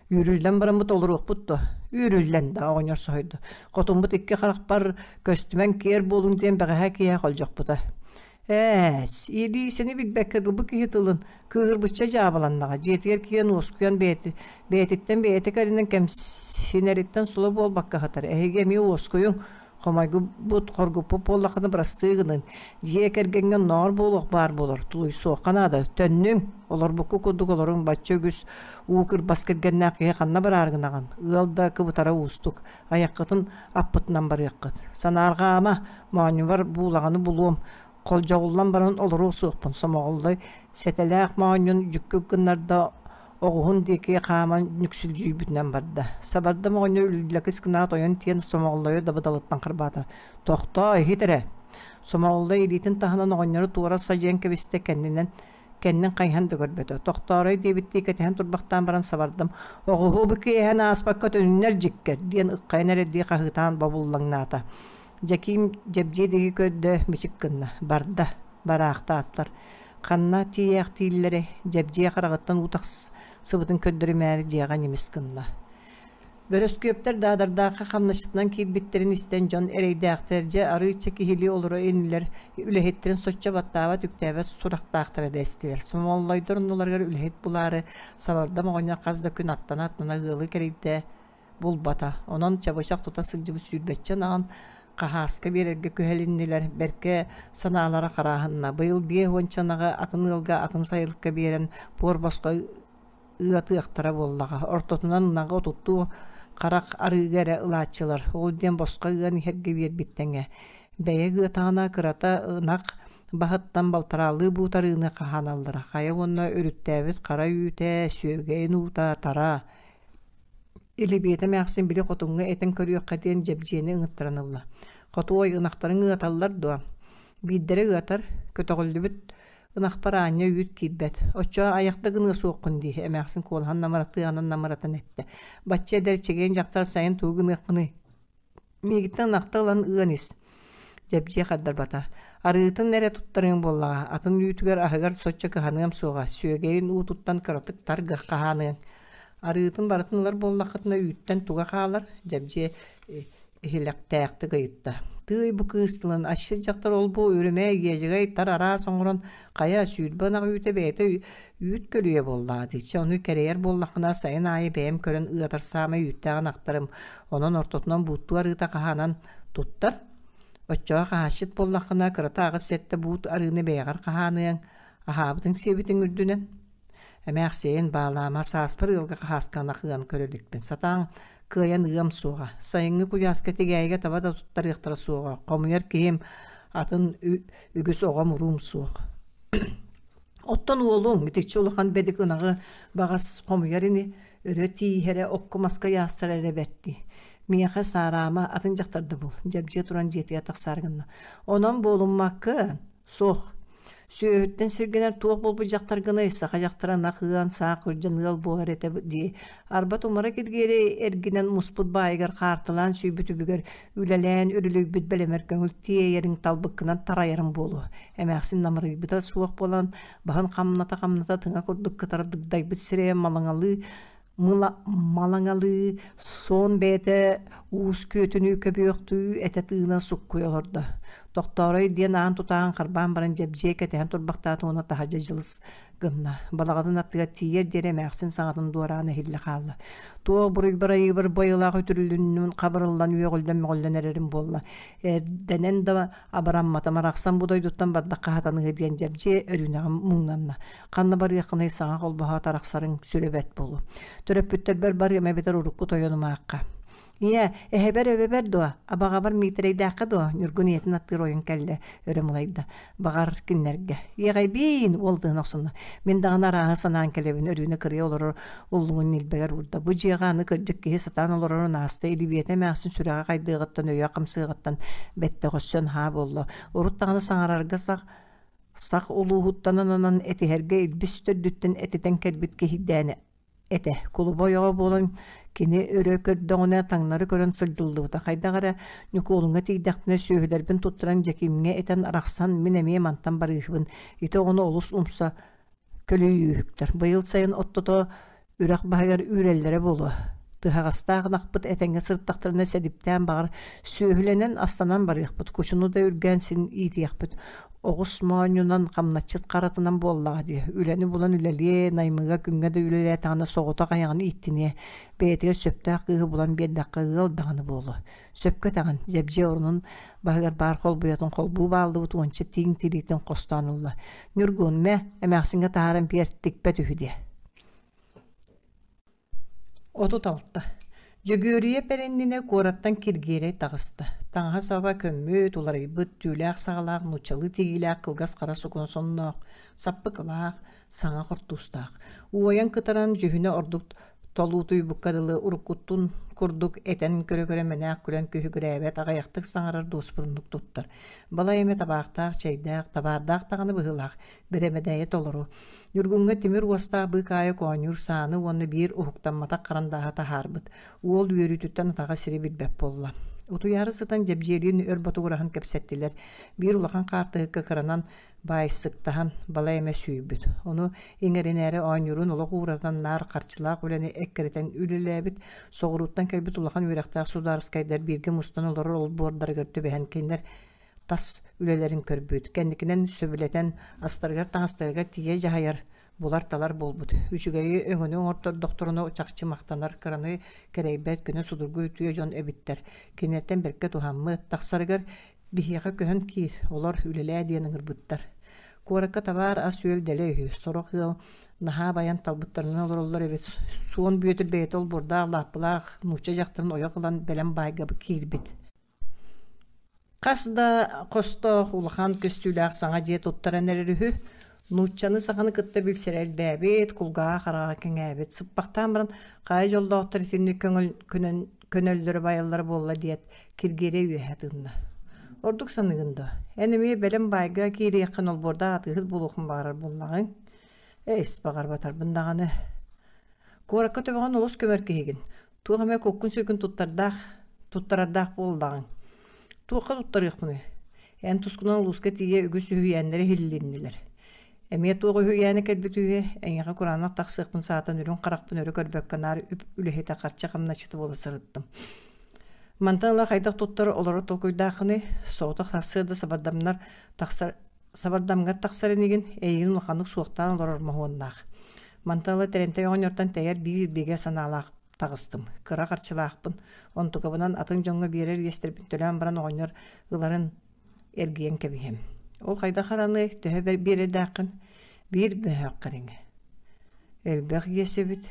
Үүрүллэн бараммыт олоруохпут дуо?» «Үүрүллэн да» оҕонньор соһуйда. «Хотуммут икки харахпар көстүмэҥ киэр буолуҥ диэн бэҕэһээ киэһэ холдьохпута». Ээс, Илиисэни билбэккэ дылы киһи тылын кыыһырбычча дьаабыланнаҕа, дьиэтигэр киирэн уоскуйан бэйэти, бэйэтиттэн бэйэтэ кэлинэн кэмсинэриттэн соло буолбакка сытар. Эһиги эмиэ уоскуйуҥ, Хомойбут, хоргуппут буоллаххына бырастыы гыныҥ, дьиэ кэргэҥҥэ оннооҕор буолуох баар буолар, тулуйсуохха наада, төннүҥ, олорбукку курдук олоруҥ, бачча үгүс уу кырбас кэргэннээх киһи ханна бараары гынаҕын, ыал да кыбытара уустук, айаххытын аппытынан барыаххыт. Санаарҕаама, моонньубар буулаҕаны булуом, холдьоҕуллан баран олоруо суохпун, Сомоҕоллой сэтэлээх моонньун дьүккүк гыннарда оҕуһун диэки хааман нүксүлдьүйбүтүнэн барда. Сабардам оҕонньор үллэкис гынаат ойон тиийэн Сомоҕоллойу дабыдалыттан харбаата. «Тохтоо, иһит эрэ!» Сомоҕоллой илиитин таһынан оҕонньору туора садьыйан кэбистэ, кэннинэн кэннин хайыһан да көрбөтө. «Тохтоорой» диэбиттии кэтэһэн турбахтаан баран сабардам «Оҕуһу бу киэһэн ааспакка төнүннэр дьиккэр!» диэн ыххайан эрэрдии хаһыытаан бобуллаҥнаата. Дьэкиим дьэбдьиэ диэки көрдө, мичик гынна. Барда. Бараахтаатылар. Ханна тиийээхтииллэрэ, Дьэбдьиэ хараҕыттан уу тахсыбытын көрдөрүмээри дьиэҕэ ньимис гынна. Бөрөскүөптэр Даадардаахха хамначчытынан киирбиттэрин истэн дьон эрэйдээхтэр дьэ арыычча киһилии олоро инилэр үлэһиттэрин соччо баттаабат-үктээбэт сурахтаахтара дэстилэр. Сомоллойдор оннуларыгар үлэһит булаары Сабардам оҕонньор хас да күн аттана-аттана ыалы кэрийдэ булбата. Онон чабычах тута сылдьыбыт сүүрбэччэ ынаҕын хаһааска биэрэргэ күһэлиннилэр, бэркэ санаалара харааһынна. Быйыл биэс уонча ынаҕы атын ыалга атын сайылыкка биэрэн буор босхо ыатыахтара буоллаҕа. Ортотунан ынаҕы отуттуу харах арыыга эрэ ылааччылар. Ол диэн босхо ыан иһэргэ биэрбит тэҥэ. Бэйэ ыатаҕына кырата ынах Баһыттан балтараалыы буут арыыны хаһааналлара. Хайа уонна өрүттээбит хара үүтэ, сүөгэйин уута, тара. Илибиэтэ эмээхсин били хотуҥҥа этэн көрүөххэ диэн Дьэбдьиэни ыҥыттаран ылла. Хотуой, ынахтарыҥ ыаталлар дуо? Биирдэрэ ыатар, көтөҕүллүбүт ынахпар аанньа үүт киирбэт. Оччоҕо айах да гыныа суоххун дии, эмээхсин куолаһын намыратыаҕынан намыратан эттэ. Бачча эдэр чэгиэн дьахтар сайын тугу гыныахпыный? Миигиттэн ынахта ылан ыан ис. Дьэбдьиэ хардарбата. Арыытын эрэ туттарыаҥ буоллаҕа, атын үүтүгэр аһыгар соччо кыһаныам суоҕа, сүөгэйин уутуттан кыратык тар хаһааныаҥ. Арыытын барытын ылар буоллаххытына үүттэн туга хаалар, Дьэбдьиэ иһилэхтээхтик ыйытта. Тыый бу кыыс тылын асчыт дьахтар ол-бу үрүмэ, иэдьэгэй, тар араас оҥорон хайа 20 ынах үүтэ бэйэтэ үүт көлүйэ буоллаҕа дии. Чэ ону кэрэйэр буоллаххына сайын аайы бэйэм көрөн ыатар саамай үүттээх ынахтарым. Онон ортотунан бууттуу арыыта хаһаанан туттар. Оччоҕо хаһаасчыт буоллаххына кырата 8-7 буут арыыны бэйэҕэр хаһааныаҥ, аһаабытыҥ-сиэбитиҥ үрдүнэн. Эмээхсиэн баалаама сааспар ыалга хаһаасканах ыан көрө иликпин. Сатаан кыайан ыам суоҕа. Сайыҥҥы куйааска тигээйигэ таба да туттарыахтара суоҕа. Хомуйар киһим атын үгүс оҕом уруум суох. Оттон уолуҥ итиччэ улахан бэдик ынаҕы баҕас хомуйар ини, өрө тииһэрэ, окко-маска ыйаастара эрэ бэрт дии. Миэхэ саараама, атын дьахтарда бул, Дьэбдьиэ туран дьиэтигэр тахсаары гынна. Онон буолуммаккын, Суох. Сүөһүттэн сиргэнэр туох буолбут дьахтаргыный, саха дьахтара ынах ыан, саах күрдьэн ыал буолар этэ дии. Арба тумара киргиэри эргинэн муспут баайыгар хаартылаан сүүйбүт үбүгэр үлэлээн үрүлүйбүт бэлэмэр көҥүл тиэйэриҥ талбыккынан тарайарыҥ буолуо. Эмээхсин намырыйбыта суох буолан, баһын хамната-хамната тыҥа курдук кытара дыгдайбыт сирэйэ малаҥалыы малаҥалыы, суон бэйэтэ уус күөтүнүү көбүөхтүү этэ тыына суккуйа олордо. Тохтоорой диэн аан тутаан харбаан баран Дьэбдьиэ кэтэһэн турбахтаата уонна таһырдьа дьылыс гынна. Балаҕанын аттыгар тиийэр диэри эмээхсин саҥатын дуораан иһиллэ хаалла. Туох буруйбар айыыбар байылаах үтүрүлүннүм хабырыллан үөҕүллэн-мөҕүллэн эрэрим буолла. Эрдэнэн да абырамматым арахсан бу дойдуттан бардахха хатаныһы диэн Дьэбдьиэ Өрүүнэҕэ муҥнанна. Ханна барыаххыный саҥа холбоһоот арахсарыҥ сүрэ бэрт буолуо. Төрөппүттэрбэр барыам эбэтэр урукку тойонум аахха. Ийээ, эһэбэр эбэбэр дуо? Абаҕабар Миитэрэйдээххэ дуо? Ньургун ийэтин аттыыр ойон кэллэ, өрө мылайда. Баҕар, кинилэргэ. Иэҕэйбиин, уол тыына охсунна. Мин даҕаны арааһы санаан кэлэбин, Өрүүнэ кырыйа олорор уллуҥун ньилбэгэр уурда. Бу дьиэҕэ аны кырдьык киһи сатаан олорорун ааста, Илибиэтэ эмээхсин сүрэҕэ хайдыаҕыттан, өйө хамсыаҕыттан бэттэх өссө наһаа буолла. Урут даҕаны саҥарарга сах Сах улууһуттан ананан этиһэргэ илбис төрдүттэн этитэн кэлбит киһийдээни этэ. Кулуба ойоҕо буолан кини өрө көрдөҕүнэ таҥнары көрөн сылдьыллыбыта. Хайдах эрэ Ньукуолуҥҥа тиийдэхпинэ сүөһүлэрбин туттаран Дьэкиимҥэ этэн арахсан мин эмиэ мантан барыыһыбын. Ити оҕону олус умса көлүйүүһүктэр. Быйыл сайын оттото Үрэх баһыгар үүрэллэрэ буолуо. Тыһаҕастаах ынахпыт этэҥҥэ сырыттахтарына сэдиптээн баҕар сүөһүлэнэн астанан барыахпыт, кучуну да үргээн син иитиэхпит. Оҕус моонньунан, хамначчыт харатынан буоллаҕа дии. Үлэни булан үлэлиэ, наймыга күҥҥэ да үлэлээтэҕинэ соҕотох айаҕын ииттиниэ. Бэйэтигэр сөптөөх кыыһы булан биэрдэххэ ыал даҕаны буолуо. Сөпкө этэҕин, Дьэбдьиэ орунун баһыгар баар холбуйатын холбуу бааллыбыт уонча тииҥ тириитин хостоон ылла. Ньургун, мэ, эмээхсиҥҥэ таһааран биэр, тикпэт үһү диэ. 36. Дьөгүөрүйэ пэриннинэ куораттан Киргиэлэй таҕыста. Таҥаһа-саба көммүт, уларыйбыт, түүлээх саҕалаах, нууччалыы тигиилээх кылгас хара сукуна сонноох, саппыкылаах, саҥа хортуустаах. Уойан кытаран дьүһүнэ ордук толуутуйбукка дылы уруккуттун курдук этэн көрө-көрө мэнээх күлэн күһүгүрээбэт, аҕыйахтык саҥарар дуоспуруннук туттар. Балай эмэ табаахтаах, чэйдээх, табаардаах даҕаны быһыылаах, бэрэмэдэйэ толору. Ньургуҥҥа тимир уостаах быыкаайык оонньуур сааны уонна биир уһуктамматах харандааһы таһаарбыт. Уол үөрүүтүттэн атаҕа сири билбэт буолла. Утуйаары сытан Дьэбдьиэлиин өр ботугураһан кэпсэттилэр. Биир улахан хаартыһыкка кыранан баайсыктаһан балай эмэ сүүйбүт. Ону иҥэринээри оонньуурун олох ууратан наар харчылаах үлэни эккирэтэн үлэлээбит, соҕурууттан кэлбит улахан үөрэхтээх судаарыскайдар бииргэ мустан олорор олбуордарыгар түбэһэн кинилэр тас үлэлэрин көрбүт, кэнникинэн сөбүлэтэн астарыгар-таҥастарыгар тиийэ дьаһайар, булар-талар буолбут. Үчүгэйи өҥөнү оҥортордохторуна чахчы махтанар, кыраны кэрэйбэт, көнө судургу үтүө дьон эбиттэр. Кинилэртэн бэркэ туһаммыт, тахсарыгар биһиэхэ көһөн киир, олор үлэлээ диэн ыҥырбыттар. Куоракка табаар ас-үөл дэлэй үһү, сорох ыал наһаа байан талбыттарынан олороллор эбит. Суон Бүөтүр бэйэтэ олбуордаах лааппылаах нуучча дьахтарын ойох ылан бэлэм баайга киирбит. Хас да хостоох улахан көстүүлээх саҥа дьиэ туттаран эрэр үһү. Нууччаны саханы кытта билсэрэ элбээбит, кулгааҕа хараҕа кэҥээбит. Сыппахтаан баран хайа дьоллоохтор итинник көҥүл көнөн көнөллөрө байаллара буолла диэт, Киргиэлэй үөһэ тыынна. Ордук саныыгын дуо? Эн эмиэ бэлэм баайга киириэххин олбуордаах атыыһыт буолуоххун баҕарар буоллаҕыҥ. Эс, баҕарбатарбын даҕаны. Куоракка төбөҕүн олус көмөр киһигин. Туох эмэ куккун-сүргүн туттардаах, туттарардаах буоллаҕыҥ. Туохха туттарыахпыный? Эн тускунан улууска тиийэ үгүс үһүйээннэр иһиллиннилэр. Эмиэ туох үһүйээнэ кэлбит үһү, эйиэхэ кураанах тахсыахпын саатан үрүҥ харахпын өрө көрбөккө наар үп үлэһитэ харчы хамначчыта буола сырыттым. Мантан ыла хайдах туттар олорор толкуйдааххыный? Соҕотох сарсыарда сабардамнар тахсар сабардамҥар тахсар инигин, эйигин улаханнык суохтаан олорор моһуоннаах. Мантан ыла Тэрэнтэй оҕонньортон тэйэр биир бигэ санаалаах таҕыстым. Кыра харчылаахпын. Онтукабынан атын дьоҥҥо биэрэр иэстэрбин төлөөн баран оҕонньор ыларын эргийэн кэбиһэм. Ол хайдах хараныай, төһө биэрэрдээххин? Биир мөһөөх кэриҥэ. Элбэх иэс эбит.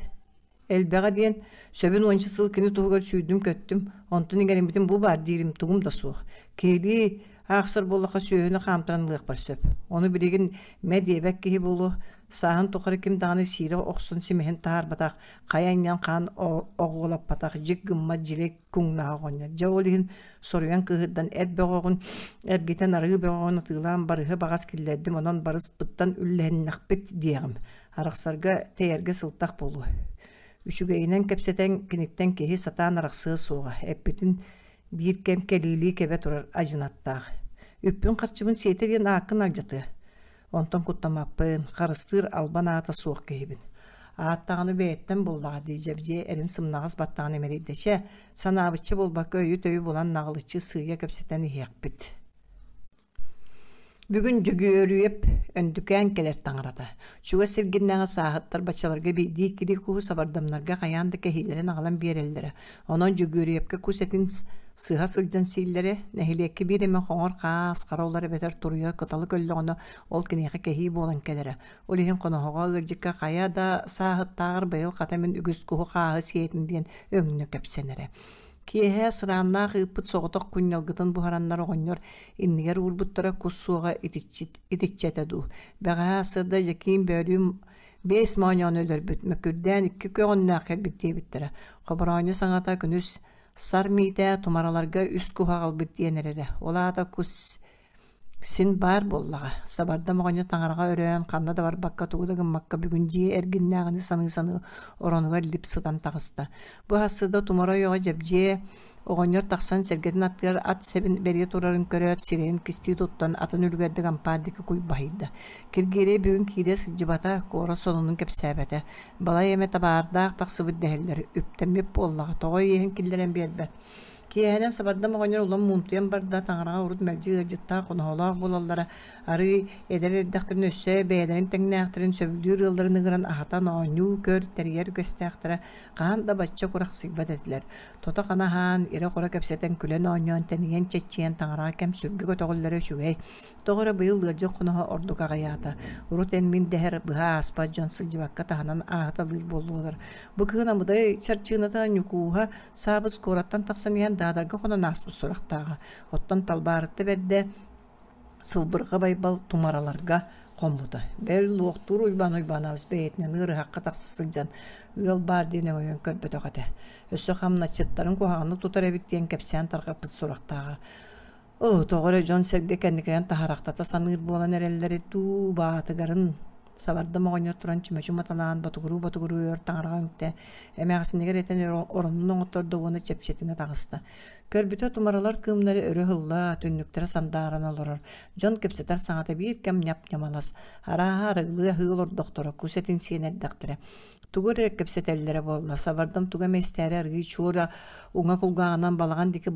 Элбэҕэ диэн, сөбүн уонча сыл кини туһугар сүүрдүм-көттүм, онтон иҥэриммитим бу баар диирим тугум да суох. Киһилии аахсар буоллахха сүөһүнү хаамтаран ылыахпар сөп. Ону билигин мэ диэбэт киһи буолуо, сааһын тухары ким даҕаны сиирэ охсон симэһин таһаарбатах, хайа анньан хаан оҕуолаппатах дьик гыммат дьилэй куҥнаах оҕонньор. Дьэ ол иһин соруйан кыыһырдан эт бөҕөҕүн эргитэн арыы бөҕөҕүн атыылаан барыһы баҕас киллэрдим, онон барыспыттан үллэһиннэхпит диэҕим. Арахсарга, тэйэргэ сылтах буолуо. Үчүгэйинэн кэпсэтэн киниттэн киһи сатаан арахсыа суоҕа, эппитин биир кэм кэлиилии кэбэ турар адьынаттаах. Үппүн-харчыбын сиэтэ диэн ааккын алдьатыа. Онтон куттаммаппын, харыстыыр албан аата суох киһибин. Аат даҕаны бэйэттэн буллаҕа дии Дьэбдьиэ эрин сымнаҕас баттаҕын имэрийдэ. Чэ, санаабычча буолбакка өйү-төйү булан наҕылыччы сыыйа кэпсэтэн иһиэхпит. Бүгүн Дьөгүөрүйэп Өндүкээн кэлэр таҥарата. Чугас сиргиннээҕи сааһыттар баччаларга биирдии-иккилии куһу сабардамнарга хайаан да кэһиилэрин аҕалан биэрэллэрэ. Онон Дьөгүөрүйэпкэ кус этин сыһа сылдьан сииллэрэ, нэһилиэккэ биир эмэ хоҥор хаас, хара улар эбэтэр туруйа кыталы көллөҕүнэ ол киниэхэ кэһии буолан кэлэрэ. Ол иһин хоноһоҕо ыалдьыкка хайа да сааһыттааҕар быйыл хата мин үгүс куһу хааһы сиэтин диэн өҥнө кэпсэнэрэ. Киэһэ сырааннаах ыыппыт соҕотох кунньалгытын буһараннар оҕонньор иннигэр уурбуттара кус суоҕа итиччэ этэ дуу. Бэҕэһээ сырда Дьэкиим бөөлүүн биэс моонньоону өлөрбүт, мөккүрдээн икки көҕөннөөх кэлбит диэбиттэрэ. Хобороонньу саҥата күнүс сар миитээ тумараларга үс куһу аҕалбыт диэн эрэрэ. Ол аата кус Син баар буоллаҕа, сабардам оҕонньор таҥараҕа өрөөн, ханна да барбакка, тугу да гыммакка бүгүн дьиэ эргиннээҕини саныы-саныы оронугар лип сытан таҕыста. Бу сарсыарда тумара ойоҕо Дьэбдьиэ оҕонньор тахсан сэргэтин аттыгар ат сэбин бэрийэ турарын көрөөт, сирэйин кистии туттан атын үлүгэрдик ампаар диэки куйбаһыйда. Киргиэлэй бүгүн киирэ сылдьыбата, куорат сонунун кэпсээбэтэ. Балай эмэ табаардаах тахсыбыт дэһэллэр, үптэммит буоллаҕа, тоҕо иэһин киллэрэн биэрбэт. Киэһэнэн сабардам оҕонньор улам муунтуйан барда, таҥараҕа урут мэлдьи ыалдьыттаах хоноһолоох буолаллара, арыый эдэр эрдэхтэринэ өссө бэйэлэрин тэҥнээхтэрин сөбүлүүр ыалларын ыҥыран аһатан оонньуу-көр тэрийэр үгэстээхтэрэ хаһан да бачча курахсыйбат этилэр. Тото-хана аһаан, ирэ-хоро кэпсэтэн, күлэн-оонньоон, тэнийэн-чэччийэн таҥараҕа кэм сүргэ көтөҕүллэрэ үчүгэй. Тоҕо эрэ быйыл ыалдьыт хоноһо ордук аҕыйаата. Урут эн-мин дэһэр быһа ааспат дьон сылдьыбакка таһынан ааһыталыыр буоллулар. Бу кыһын Амыдай чарчыыната Ньукууһа Саабыс куораттан тахсан иһэн Даадарга хонон ааспыт сурахтааҕа. Оттон Талбаарытта бэрдэ Сылбырҕа Байбал тумараларга хоммута. Бэл, луохтуур Уйбаан Уйбаанабыс бэйэтинэн ыарыһахха тахса сылдьан ыал баар диэн өҥөйөн көрбөтөх этэ. Өссө хамначчыттарын куһаҕаннык тутар эбит диэн кэпсээн тарҕаппыт сурахтааҕа. Оо, тоҕо эрэ дьон-сэргэ кэнникинэн таһарахтата саныыр буолан эрэллэри дуу, баатыгарын сабардам оҕонньор туран чүмэчи уматалаан ботугуруу-ботугуруу өр таҥараҕа үҥтэ, эмээхсинигэр этэн оронун оҥоттордо уонна чэпчэтинэ таҕыста. Көрбүтэ тумаралар кыымнары өрө ыһылла, түннүктэрэ сандааран олорор, дьон кэпсэтэр саҥата биир кэм ньап-ньамалас, арааһа арыгылыы аһыы олордохторо, кус этин сиэн эрдэхтэрэ. Тугу эрэ кэпсэтэллэрэ буолла, сабардам тугу эмэ истээри аргыый чуора уҥа кулгааҕынан балаҕан диэки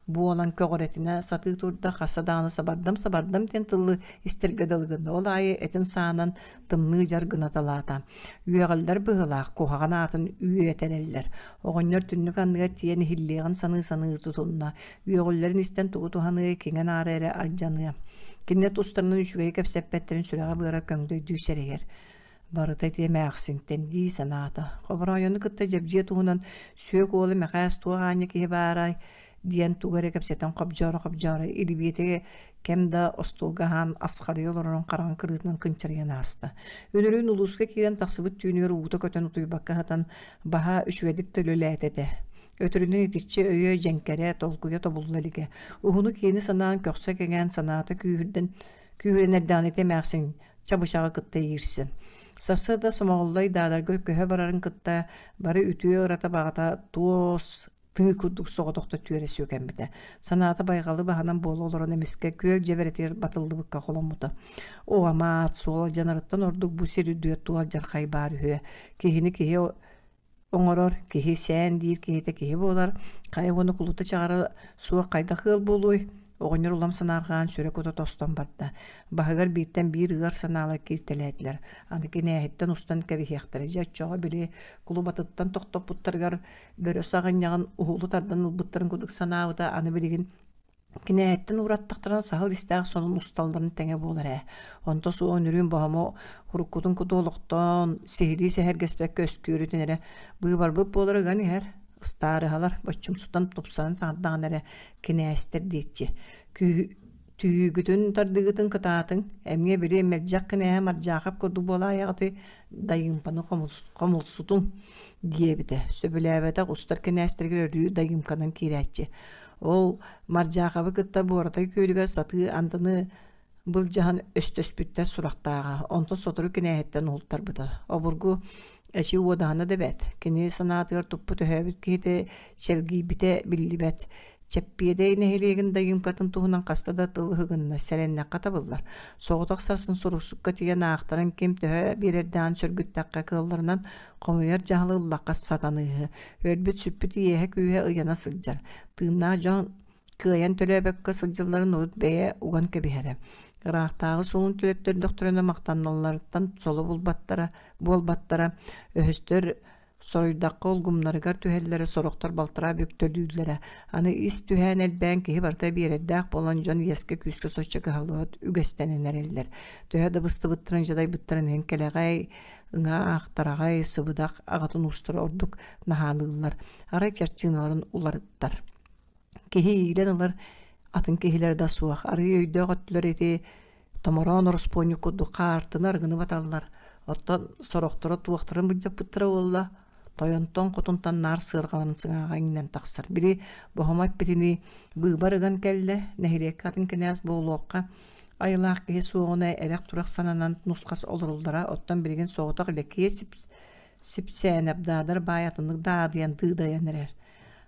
буолан көҕүрэтинэ сатыы турда, хаса даҕаны сабардам-сабардам диэн тылы истэргэ дылы гынна. Ол аайы этин саанан тымныы дьар гынаталаата. Үөҕэллэр быһыылаах, куһаҕан аатын үөтэрэллэр. Оҕонньор түннүк анныгар тиийэн иһиллиэҕин саныы-саныы тутунна. Үөҕүллэрин истэн тугу туһаныай, киҥэ-наара эрэ алдьаныа. Кинилэр тустарынан үчүгэйи кэпсэппэттэрин сүрэҕэ-быара көҥдөйдүү сэрэйэр. Барыта ити эмээхсинтэн дии санаата. Хобороойону кытта Дьэбдьиэ туһунан Сүөк уола Мэхээс туох аанньа киһи баарай? диэн тугу эрэ кэпсэтэн хобдьооро-хобдьооро Илибиэтэ кэм да остуолга аһаан асхарыйа олорон хараҕын кырыытынан кынчарыйан ааста. Үнүрүүн улууска киирэн тахсыбыт түүнүгэр уута көтөн утуйбакка сытан баһа үчүгэйдик төлөлөөтө этэ. Өтөрүнэн итиччэ өйө дьэҥкэрэ, толкуйа тобулла илигэ. Уһуну-киэни санаан көхсө кэҥээн санаата күүһүрдэн күүһүрэн эрдэҕинэ ити эмээхсин чабычаҕы кытта иирсэн. Сарсыарда Сомоҕоллой Даадарга көһө барарын кытта бары үтүө ырата баҕата туос тыы курдук соҕотохто түөрэ сүөкэммитэ. Санаата байҕалы баһынан буола олорон эмискэ күөл дьэбэрэтигэр батыллыбыкка холоммута. Оо, амаат, суол алдьанарыттан ордук бу сир үрдүгэр туох алдьархай баар үһүө. Киһини киһи оҥорор, киһи сээн диир киһитэ киһи буолар, хайа уонна кулута чаҕара суох хайдах ыал буолуой? Оҕонньор улам санаарҕаан сүрэ-кута тостон барда. Баһыгар бииртэн биир ыар санаалар кииртэлээтилэр. Аны кинээһиттэн устан кэбиһиэхтэрэ. Дьэ оччоҕо били кулубатыттан тохтоппуттарыгар бөрө саҕынньаҕын уһулу тардан ылбыттарын курдук санаабыта аны билигин Кинээһиттэн уураттахтарына саһыл истээх сонун усталларын тэҥэ буолар ээ. Онто суох үнүрүүн боһомо уруккутун куту олохтоон, сиһилии сэһэргэспэккэ өскүөрүтүн эрэ быыбарбыт буолар ыган иһэр, ыстаарыһалар боччумсутан тупсаран саҥардаҕына эрэ кинээстэр диэччи. Түһүүгүтүн тардыгытын кытаатыҥ, эмиэ били мэлдьэх кинээһэ Мардьаахап курдук буолаайаҕытый, Дайыымпаны хомулсутуҥ диэбитэ. Сөбүлээбэтэх устар кинээстэригэр өрүү Дайыымканан киирээччи. Ол Мардьаахабы кытта Буоратай күөлүгэр сатыы андыны былдьаһан өстөспүттэр сурахтааҕа. Онтон сотору кинээһиттэн уһултарбыта. Обургу эчи уодаһына да бэрт. Кини санаатыгар туппут өһөөбүт киһитэ чэлгийбитэ биллибэт. Чэппиэдэй нэһилиэгин дайыымкатын туһунан хаста да тыл ыһыгынна, сэрэннэххэ табыллар. Соҕотох сарсын суруксукка тиийэн аахтаран ким төһө биэрэрдээҕин сөргүттэххэ кыалларынан хомуйар дьаһалы ыллахха сатаныыһы. Өлбүт-сүппүт иэһэ-күүһэ ыйана сылдьар. Тыыннаах дьон кыайан төлөөбөккө сылдьалларын урут бэйэ уган кэбиһэрэ. Ыраахтааҕы суолун төлөттөрдөхтөрүнэ махтаналларыттан соло булбаттара, буолбаттара. Өһөстөр Соруйдахха улгумнарыгар түһэллэрэ, сорохтор балтараа бүк төлүүллэрэ. Аны ис түһээн элбээн киһи барыта биэрэрдээх буолан дьон иэскэ-күүскэ соччо кыһаллыбат үгэстэнэн эрэллэр. Төһө да быстыбыттарын, дьадайбыттарын иһин кэлэҕэй, ыҥаах, тараҕай, сыбыдах аҕатын уустара ордук наһаалыыллар. Арай чарчыыналарын уларыттар. Киһи иилэн ылар атын киһилэрэ да суох. Арыый өйдөөх өттүлэр ити томороон ороспуонньук курдук хаартыны арыгыны баталлар. Оттон сорохторо туохтарын былдьаппыттара буолла, тойонтон хотунтан наар сыарҕаларын сыҥааҕа иҥнэн тахсар. Били боһомо эппитинии быыбар ыган кэллэ, нэһилиэккэ атын кинээс буолуохха айылаах киһи суоҕуна эрэх-турах сананан нусхас олоруллара, оттон билигин соҕотох Лэкиэ Сипсээнэп Даадар баай атыннык даадыйан тыыдайан эрэр.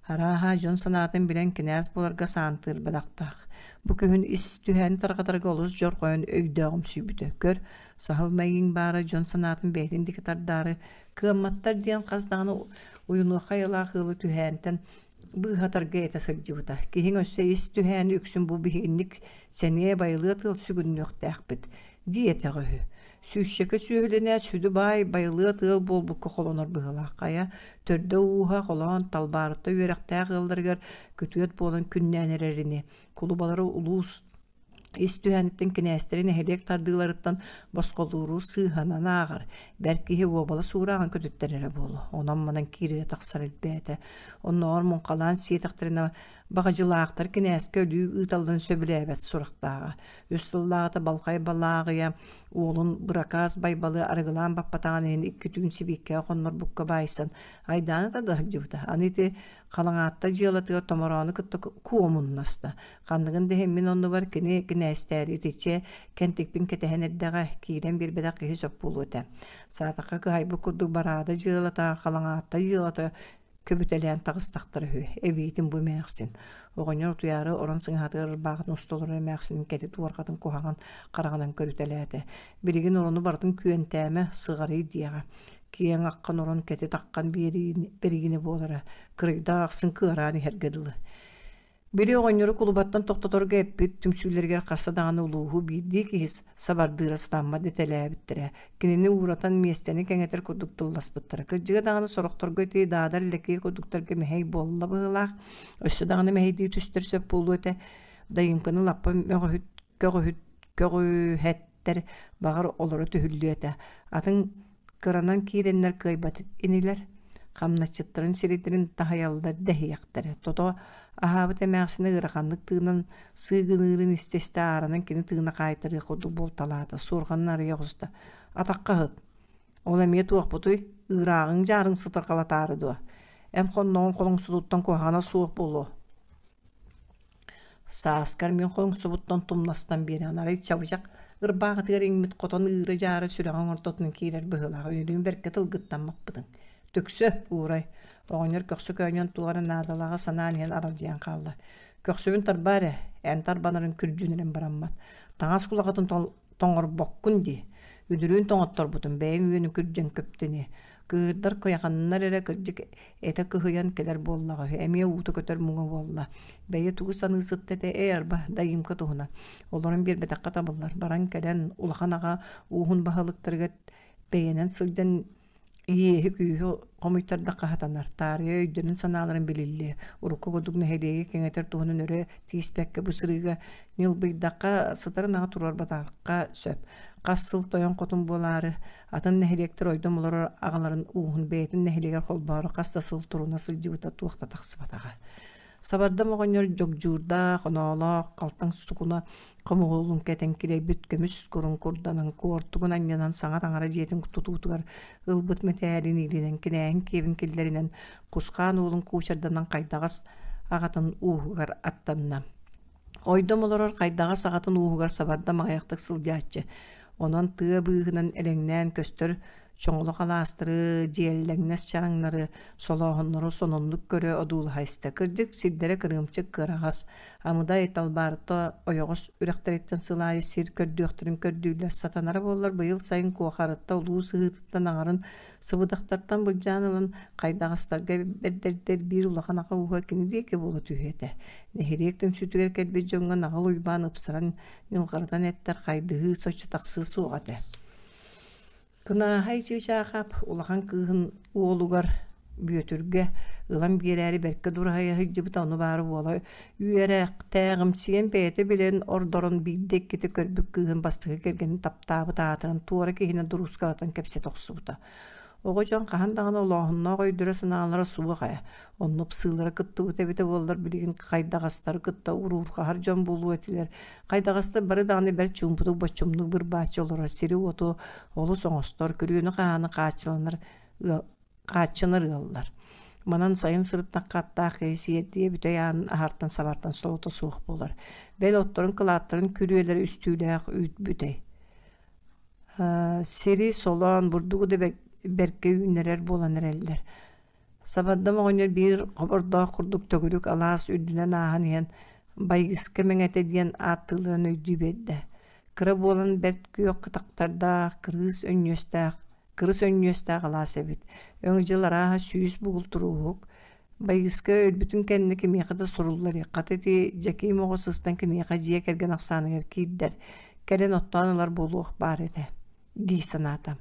Арааһа, дьон санаатын билэн кинээс буоларга саантыыр бадахтаах. Бу күһүн ис түһээни тарҕатарга олус дьорҕойон өйдөөҕүмсүйбүтэ. Көр, саһыл мэйииҥ баара дьон санаатын бэйэтин диэки тардаары кыамматтар диэн хас даҕаны уйунуохха айылаах ыалы түһээнтэн быыһатарга этэ сылдьыбыта. Киһиҥ өссө ис түһээни үксүн бу биһигинник сэниэ байылыат ыал сүгүннүөхтээхпит диэтэҕэ үһү. Сүүсчэкэ сүөһүлэнээт сүдү баай байылыат ыал буолбукка холонор быһыылаах. Хайа, төрдө-ууһа холоон Талбаарытта үөрэхтээх ыалларыгар күтүөт буолан күннээн эрэр ини. Кулубалары улуус ис түһээниттэн кинээстэри нэһилиэк тардыыларыттан босхолууру сыыһанан ааҕар, бэрт киһи уобалас уурааҕын көтүттэрэрэ буолуо. Онон-манан киирэрэ тахсар элбээтэ. Оннооҕор муҥхалаан сиэтэхтэринэ баҕадьылаахтар кинээскэ өлүү ыыталларын сөбүлээбэт сурахтааҕа. Үс сыллааҕыта Балхай Балааҕыйа уолун Быракаас Байбалы арыгылаан баппатаҕын иһин икки түүн сибииккэҕэ хоннорбукка баайсан айдааны тарда сылдьыбыта. Аны ити Халаҥаатта дьыалатыгар томороону кытта куомуннаста. Ханныгын да иһин мин оннубар кини кинээстээри итиччэ кэнтикпин кэтэһэн эрдэҕэ, киирэн биэрбэтэх киһи сөп буолуо этэ. Саатахха кыһайбыт курдук бараада дьыалата, Халаҥаатта дьыалата көбүтэлээн таҕыстахтара үһү. Эбиитин бу эмээхсин. Оҕонньор утуйаары орон сыҥаһатыгар ырбаахытын уста олорор эмээхсинин кэтит уорҕатын куһаҕан хараҕынан көрүтэлээтэ. Билигин орону барытын күөнтээмэ, сыҕарый диэҕэ. Киэҥ аххан орон кэтит аххан биэриини буолара, кырыйдаах ахсын кыараан иһэргэ дылы. Били оҕонньору кулубаттан тохтоторго эппит түмсүүлэригэр хаста даҕаны улууһу биирдии киһи сабардыыра сатаммат дэтэлээбиттэрэ. Кинини ууратан миэстэни кэҥэтэр курдук тылласпыттара. Кырдьыга даҕаны сорохторго ити Даадар Лэкиэ курдуктарга мэһэй буолла быһыылаах. Өссө даҕаны мэһэйдии түстэр сөп буолуо этэ. Дайыҥканы лаппа мөҕүһүт, көҕүһүт, көҕүһэттэр баҕар олоро түһүллүө этэ. Атын кыранан киирэннэр кыайбат инилэр. Хамначчыттарын сирэйдэрин таһыйаллар дэһиэхтэрэ. Тото аһаабыт эмээхсинэ ыараханнык тыынан сыыгыныырын истэ-истэ ааранан кини тыына хаайтарыах курдук буолталаата, суорҕанын арыйа оҕуста. «Атахха ыһыт, Ол эмиэ туохпутуй, ыырааҕыҥ дьаарыҥ сытырҕалатаары дуо? Эн хонноҕуҥ холоҥсутуттан куһаҕана суох буолуо. Сааскар мин холоҥсубуттан тумнастан биэрэн арай чабычах ырбаахытыгар иҥмит хотон ыыра-дьаара сүрэҕиҥ ортотунан киирэр быһыылаах үнүрүүн бэркэ тылгыттан маппытыҥ. Түксү, уурай. Оҕонньор көхсө көөнньөн туох эрэ наадалааҕы санаан иһэн аралдьыйан хаалла. Көхсүбүн тарбаа эрэ, эн тарбанарын күрдьүнэрин бараммат. Таҥас кулаҕатын тоҥорбоккун дии. Үнүрүүн тоҥотторбутум, бэйэҥ үөнү күрдьэн көптүн Кыырдар кыйаханнар эрэ кырдьык этэ кыһыйан кэлэр буоллаҕа үһү, эмиэ уута көтөр муҥа буолла. Бэйэ тугу саныы сытта этэ ээ арба, Дайыымка туһунан. Олорон биэрбэтэххэ табыллар. Баран кэлэн, улахан аҕа ууһун баһылыктарыгар бэйэнэн сылдьан Иэһи-күүһү хомуйтардахха сатанар, таарыйа өйдөрүн-санааларын билиллиэ, урукку курдук нэһилиэги кэҥэтэр туһунан өрө тииспэккэ бу сырыыга ньылбыйдахха, сытар ынаҕы туруорбатахха сөп. Хас сыл тойон-хотун буолаары, атын нэһилиэктэр ойдом олорор аҕаларын ууһун бэйэтин нэһилиэгэр холбоору хас да сыл туруна сылдьыбыта туох да тахсыбатаҕа. Сабардам оҕонньор дьогдьуурдаах, оноолоох, халтаҥ сукуна хомуһулун кэтэн килэйбит көмүс курун курданан куортугун анньынан саҥа таҥара дьиэтин тутуутугар ылбыт мэтээлин иилинэн кинээһин киэбин киллэринэн Кусхаан уолун куучарданан хайдаҕас аҕатын ууһугар аттанна. Ойдом олорор хайдаҕас аҕатын ууһугар сабардам аҕыйахтык сылдьааччы. Онон тыа быыһынан элэҥнээн көстөр чоҥолох алаастары, дьиэллэҥнэс чараҥнары, солооһуннары сонуннук көрө одуулаһа истэ. Кырдьык, сирдэрэ кырыымчык кыараҕас, Амыдай Талбаарыта ойоҕос үрэхтэриттэн сыл аайы сир көрдүөхтэрин көрдүүллэр. Сатанара буоллар быйыл сайын Куохарытта улуу сыһыытыттан аҥарын сыбыдахтартан былдьаан ылан хайдаҕастарга бэрдэрдэр биир улахан аҕа ууһа кини диэки буола түһүө этэ. Нэһилиэк түмсүүтүгэр кэлбит дьоҥҥо Наҕыл Уйбаан ыпсаран ньылҕарытан эттэр хайдыһыы соччо тахсыа суох этэ. Кынааһай Чыычаахап улахан кыыһын уолугар Бүөтүргэ ылан биэрээри бэркэ дураһыйа сылдьыбыта ону баара уола үөрэхтээҕимсийэн бэйэтэ билэн ордорон биирдэ-иккитэ көрбүт кыыһын бастакы кэргэнин таптаабыт аатыран туора киһини дуруускалатан кэпсэтэ охсубута. Оҕо дьон хаһан даҕаны олооһуннаах өйдөрө-санаалара суох ээ. Онно ыпсыылара кыттыбыта эбитэ буоллар билигин хайдаҕастары кытта уруурҕаһар дьон буолуо этилэр. Хайдаҕастар бары даҕаны бэрт чуумпутук боччумнук бырбааччы олорор сири-уоту олус оҥостор, күрүөнү-хаһааны хааччыланар ыал хааччынар ыаллар. Манан сайын сырыттахха аттаах киһи сиэрдийэ бүтэй аанын аһартан сабартан солото суох буолар. Бэл отторун кылааттарын күрүөлэрэ үстүүлээх үүт бүтэй. Сири солоон, бурдугу да бэркэ үүннэрэр буолан эрэллэр. Сабардам оҕонньор биир хобордоох курдук төгүрүк алаас үрдүнэн ааһан иһэн Байыска мэҥэтэ диэн ааттыылларын өйдүү биэрдэ. Кыра буолан бэрт күөх кытахтардаах, кырыыс өнньүөстээх, кырыс өнньүөстээх алаас эбит. Өҥ дьыл арааһа сүүс бугул турууһук. Байыска өлбүтүн кэннэ кимиэхэ да суруллар хата ити Дьэкиим оҕо сыстан киниэхэ дьиэ кэргэн ахсааныгар киирдэр, кэлэн оттоон ылар буолуох баар этэ дии санаата.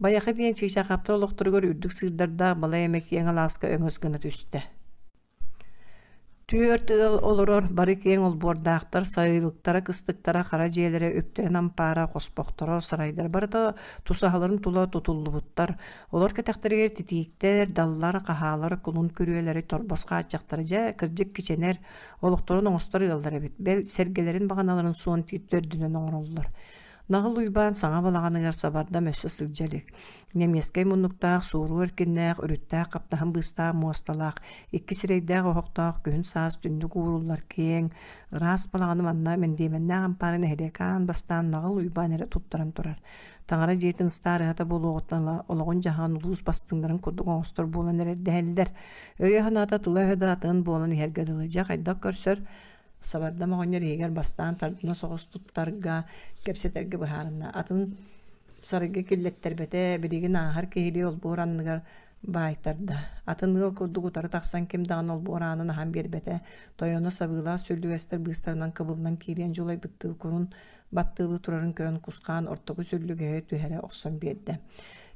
Байаха диэн Чыычаахаптар олохторугар үрдүк сыырдардаах балай эмэ киэҥ алааска өҥөс гына түстэ. Түөрт ыал олорор, бары киэҥ олбуордаахтар, сайылыктара, кыстыктара, хара дьиэлэрэ, үптэрин ампаара, хоспохторо, сарайдара барыта тусаһаларын тула тутуллубуттар. Олор кэтэхтэригэр титииктэр, даллар, хаһаалар, кулун күрүөлэри, торбос хааччахтара дьэ, кырдьык кичэнэр, олохторун оҥостор ыаллар эбит. Бэл, сэргэлэрин баҕаналарын суон тиит төрдүнэн оҥороллор. Наҕыл Уйбаан саҥа балаҕаныгар сабардам өссө сылдьа илик. Ньэмиэскэй муннуктаах, суоруу эркиннээх, үрүттээх хаптаһын быыстаах муосталаах, икки сирэйдээх оһохтоох күһүн-саас түннүк ууруллар киэҥ, ыраас балаҕаны манна мэндиэмэннээх ампаары нэһилиэк аан бастаан Наҕыл Уйбаан эрэ туттаран турар. Таҥара дьиэтин ыстаарыһата буолуоҕуттан ыла олоҕун-дьаһаҕын улуус бастыҥнарын курдук оҥостор буолан эрэрдэһэллэр. Өйө-санаата тыла-өһө да атын буолан иһэргэ дылы. Дьэ хайдах көрсөр Сабардам оҕонньор иһигэр бастаан тардына соҕус туттарга, кэпсэтэргэ быһаарынна. Атын сарайга киллэттэрбэтэ, билигин ааһар киһилии олбуор анныгар баайтарда. Атын ыал курдук утары тахсан ким даҕаны олбуор аанын аһан биэрбэтэ. Тойоно сабыылаах сүллүгэстэр быыстарынан кыбыллан киириэн дьулайбыттыы курун баттыылыы турарын көрөн кусхаан ортоку сүллүгэһи түһэрэ охсон биэрдэ.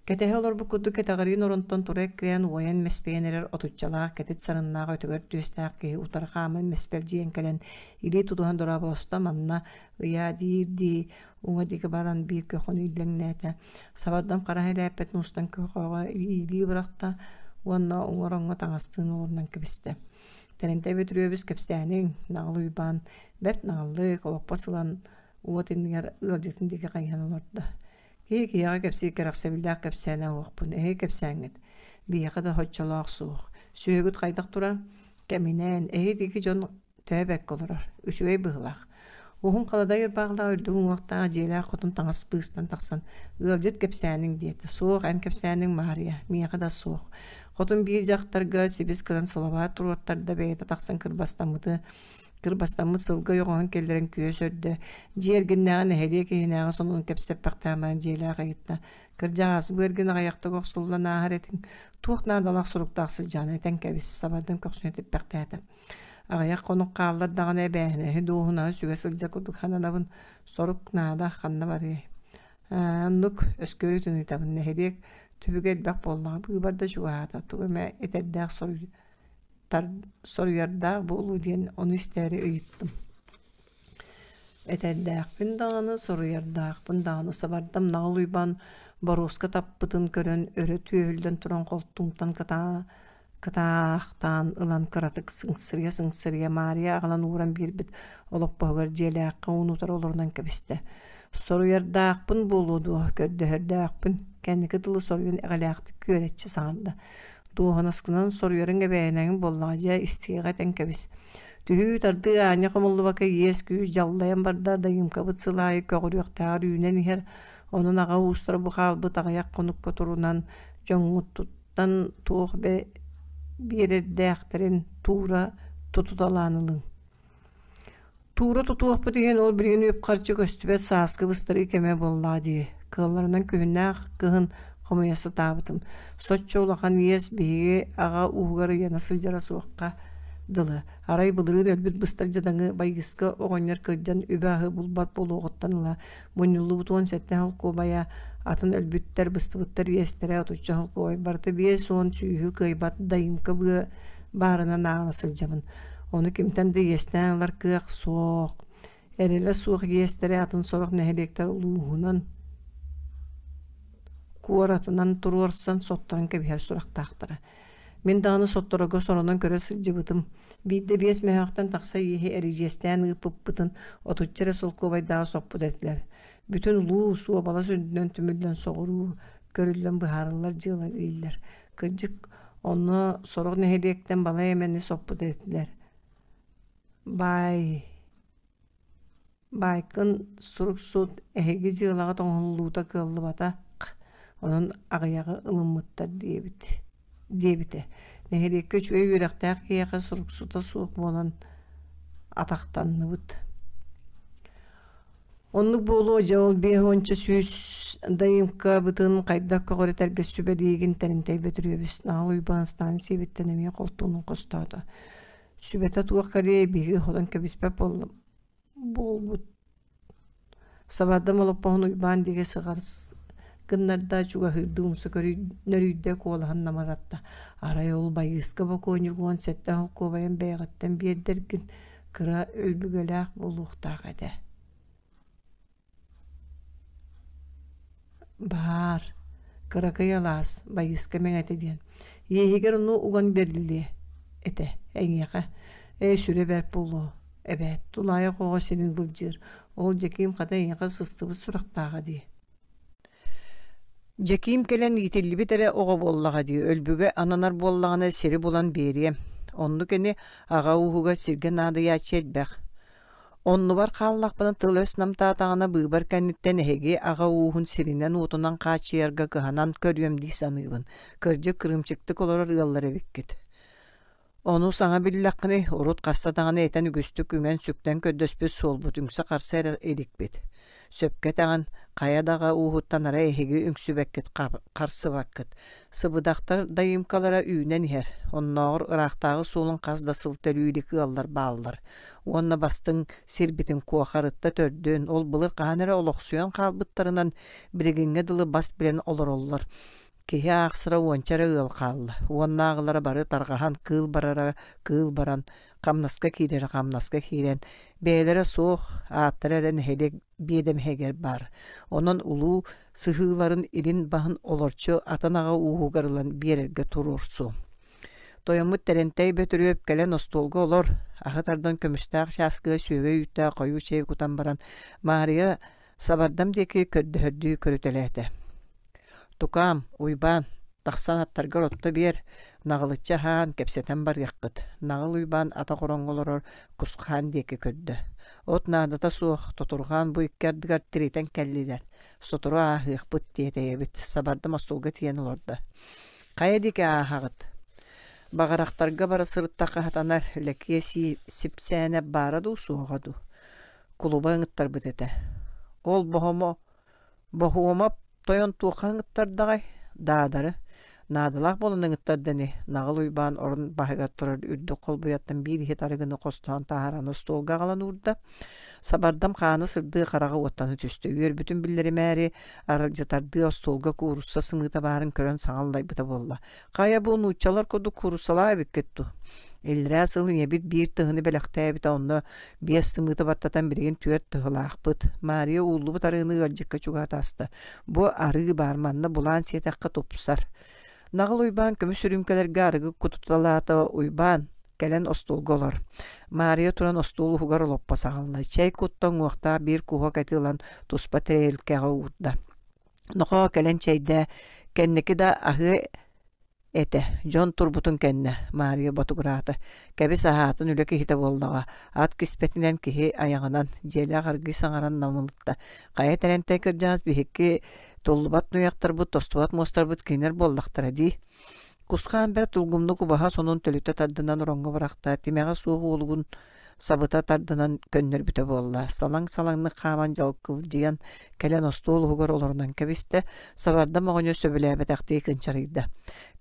Кэтэһэ олорбут курдук кэтэҕириин оронтон тура эккирээн уойан мэспийэн эрэр отуччалаах кэтит сарыннаах өтөгөр түөстээх киһи утары хааман мэспэлдьийэн кэлэн илии тутуһан дорооболосто манна ыйаа диир-дии уҥа диэки баран биир көхөнү үллэҥнээтэ. Сабардам хара элээппэтин устан көхөҕө илии бырахта. Уонна уҥа ороҥҥо таҥастыын олорунан кэбистэ. Тэрэнтэй Бөтүрүөбүс кэпсээниҥ, Наҕыл Уйбаан бэрт наҕыллык олоппос ылан уот иннигэр ыалдьытын диэки хайыһан олордо. Киһи киһиэхэ кэпсиир кэрэхсэбиллээх кэпсээнэ оһохпун эһиги кэпсээҥҥит. Биһиэхэ да соччолоох суох. Сүөһүгүт хайдах турар? Кэминэн, эһиги диэки дьон төһө бэркэ олорор, үчүгэй быһыылаах. Уһун халадай ырбаахылаах үрдүк уҥуохтаах дьиэлээх хотун таҥас быыстан тахсан «Ыалдьыт кэпсээниҥ» диэтэ. «Суох, эн кэпсээниҥ Маарыйа, миэхэ да суох». Хотун биир дьахтарга сибис гынан салабаат туруортарда бэйэтэ тахсан кырбастаммыты кырбастаммыт сылгы ойоҕоһун киллэрэн күөс өрдө, дьиэ эргиннээҕи нэһилиэк иһинээҕи сонунун кэпсэппэхтээн баран дьиэлээх ыйытта: «Кырдьаҕас, бу эргин аҕыйахтык охсуллан ааһар этиҥ, туох наадалаах суруктаах сылдьаҕын этэн кэбис» сабардам көхсүнэ типпэхтээтэ. Аҕыйах хонук хааллар даҕаны эбээһинэһи, дуоһунаһы сүгэ сылдьар курдук сананабын, сорук наада ханна барыай. Ээ, оннук, өскүөрүтүн ыытабын, нэһилиэк түбүгэ элбэх буоллаҕа, быыбар да чугаһаата, тугу эмэ этэрдээх соруйардаах буолуу диэн ону истээри ыйыттым. Этэрдээхпин даҕаны, соруйардаахпын даҕаны сабардам Наҕыл Уйбаан боруоска таппытын көрөн өрө түөһүллэн туран холтуумтан кытаахтаан ылан кыратык сыҥсырыйа-сыҥсырыйа Маарыйа аҕалан ууран биэрбит олоппоһугар дьиэлээххэ уун утары олорунан кэбистэ. Соруйардаахпын буолуо дуо, көрдөһөрдөөхпүн, кэнники тылы соруйан эҕэлээхтик күөрэччи саҥарда. Дуоһунаскынан соруйарыҥ эбээнэҥ буоллаҕа дьэ, истиэҕэ этэн кэбис. Түһүү-тардыы аанньа хомуллубакка иэс-күүс дьаллайан барда, Дайыымкабыт сыл аайы көҕүрүөхтээҕэр үүнэн иһэр, онон аҕа уустара бу хаалбыт аҕыйах хонукка турунан дьоҥҥуттан туох биэрэрдээхтэрин туура тутуталаан ылыҥ. Туура тутуохпут иһин ол билигин үп-харчы көстүбэт сааскы быстарыы кэмэ буоллаҕа дии. Кыалларынан күһүннээх кыһын хомуйа сатаабытым. Соччо улахан иэс биһиги аҕа ууһугар ыйана сылдьара суохха дылы. Арай былырыын өлбүт быстар дьадаҥы байыыска оҕонньор кырдьан үбү-аһы булбат буолуоҕуттан ыла мунньуллубут 17 холкуобайа, атын өлбүттэр, быстыбыттар иэстэрэ отучча холкуобай барыта 50 сүүһү кыайбат дайыҥка быа баарынан ааҕына сылдьабын. Ону кимтэн да иэстээн ылар кыах суох. Эрэлэ суох иэстэрэ атын сорох нэһилиэктэр улууһунан, куоратынан туруорсан сотторон кэбиһэр сурахтаахтара. Мин даҕаны сотторого соронон көрө сылдьыбытым. Биирдэ биэс мөһөөхтөн тахса ииһи эридьиэстээн ыыппыппытын отучча эрэ солкуобайдааҕы соппут этилэр. Бүтүн улуус уобалас үрдүнэн түмүллэн соҕуруу көрүллэн быһаарыллар дьыала дииллэр. Кырдьык, онно сорох нэһилиэктэн балай эмэни соппут этилэр. Баай Баайкын сурук-сут эһиги дьыалаҕыт оҥоһуллуута кыаллыбатах, онон аҕыйаҕы ылыммыттар диэбит диэбитэ. Нэһилиэккэ үчүгэй үөрэхтээх киһиэхэ суруксута суох буолан атахтанныбыт. Оннук буолуо дьэ ол биэс уонча сүүс дайымкабытын хайдах көҕүрэтэргэ сүбэлиигин Тэринтэй Бөтүрүөбүс Наҕыл Уйбаан станциябыттан эмиэ холтуунун хостоото. Сүбэтэ туох кэлиэй биһиги хотон кэбиспэт буолбут Сабардам олоппоһун Уйбаан диэки сыҕарыс гыннарда, чугаһыырдыы умса нөрүйдэ, куолаһын намыратта. Арай ол байыыска бокуонньук 17 холкуобайын бэйэҕиттэн биэрдэргин кыра өлбүгэлээх буолуохтаах этэ. Баар, кыракый алаас, байыыска мэҥэтэ диэн. Иэһигэр ону уган бэриллиэ этэ эйиэхэ. Ээ, сүрэ бэрт буолуо эбээт, тулаайах оҕо сирин былдьыыр. Ол Дьэкиим хата эйиэхэ сыстыбыт сурахтааҕа дии. Дьэкиим кэлэн иитиллибит эрэ оҕо буоллаҕа дии, өлбүгэ ананар буоллаҕына сири булан биэриэм. Оннук ини аҕа ууһугар сиргэ наадыйааччы элбэх. Оннубар хааллахпына тыл-өс намтаатаҕына быыбар кэнниттэн эһиги аҕа ууһун сиринэн-уотунан хааччыйарга кыһанан көрүөм дии саныыбын. Кырдьык кырыымчыктык олорор ыаллар эбиккит. Ону саҥа биллэххиний, урут хаста даҕаны этэн үгүстүк үҥэн-сүктэн көрдөспүт суолбут үҥсэ-харса эрэ иликпит. Сөпкө этэҕин, хайа да аҕа ууһуттан арай эһиги үҥсүбэккит, харсыбаккыт. Сыбыдахтар дайыымкалара үүнэн иһэр, оннооҕор ыраахтааҕы суолун хас да сыл төлүү илик ыаллар бааллар. Уонна бастыҥ сирбитин Куохарытта төрдүн, ол былыр хаһан эрэ олохсуйан хаалбыттарынан билигиҥҥэ дылы бас билэн олороллор. Киһи аахсара уонча эрэ ыал хаалла, уоннааҕылара бары тарҕаһан кыыл барара кыыл баран, хамнаска киирэрэ хамнаска киирэн, бэйэлэрэ суох, ааттара эрэ нэһилиэк биэдэмэһигэр баар. Онон улуу сыһыыларын илин баһын олорчу атын аҕа ууһугар ылан биэрэргэ туруорсуом. Тойоммут Тэрэнтэй Бөтүрүөп кэлэн остуолга олор, аһы тардан көмүстээх чааскыга сүөгэй үүттээх хойуу чэй кутан баран, Маарыйа Сабардам диэки көрдөһөрдүү көрүтэлээтэ. «Тукаам, Уйбаан, тахсан аттаргар отто биэр, наҕылыччы аһаан, кэпсэтэн барыаххыт», Наҕыл Уйбаан атах ороҥҥо олорор Кусхаан диэки көрдө. «От наадата суох, тотурҕаан бу икки ардыгар тиритэн кэллилэр, сотору ааһыахпыт» тиэтэйэбит, Сабардам остуолга тиийэн олордо. «Хайа диэки ааһаҕыт?» Баҕарахтарга бара сырыттахха сатанар, Лэкиэ Сипсээнэп баара дуу, суоҕа дуу Кулуба ыҥыттарбыт этэ. Ол боһомо Боһуомап тойон туохха ыҥыттардаҕай? Даадары. Наадалаах буолан ыҥыттарда ини, Наҕыл Уйбаан орон баһыгар турар үрдүк холбуйаттан биир иһит арыгыны хостоон таһааран остуолга аҕалан уурда. Сабардам хаана сырдыы хараҕа уоттана түстэ. Үөрбүтүн биллэримээри, аралдьытардыы остуолга куурусса сымыыта баарын көрөн саҥа аллайбыта буолла. Хайа бу нууччалар курдук кууруссалаа эбиккит дуу? Иллэрээ сыл ийэбит биир тыһыны бэлэхтээбитэ онно биэс сымыыты баттатан билигин түөрт тыһылаахпыт. Маарыйа ууллубут арыыны ыалдьыкка чугаһатаста. Бу арыы баар манна булаан сиэтэххэ тупсар. Наҕыл Уйбаан көмүс үрүүмкэлэргэ арыгы кутуталаата Уйбаан кэлэн остуолга олор. Маарыйа туран остуол уһугар олоппос аҕалла. Чэй кутта уҥуохтаах биир куһуок эти ылан туспа тэриэлкэҕэ уурда. Нохоо кэлэн чэйдээ, кэнники да аһыа этэ, дьон турбутун кэннэ, Маарыйа ботугураата, кэбис аһаатын үлэ киһитэ буоллаҕа, ат киспэтинэн киһи айаҕынан, дьиэлээх аргыый саҥаран намылытта. Хайа Тэрэнтэй кырдьаҕас биһикки туллубат нуйахтарбыт, тостубат муостарбыт кинилэр буоллахтара дии. Кусхаан бэрт улгумнук убаһа сонун төлүтэ тардынан ороҥҥо бырахта, тимэҕэ суох уолугун сабыта тардынан көннөрбүтэ буолла. Салаҥ-салаҥнык хааман дьалкылдьыйан кэлэн остуол уһугар олорунан кэбистэ, сабардам оҕонньор сөбүлээбэтэхтии кынчарыйда.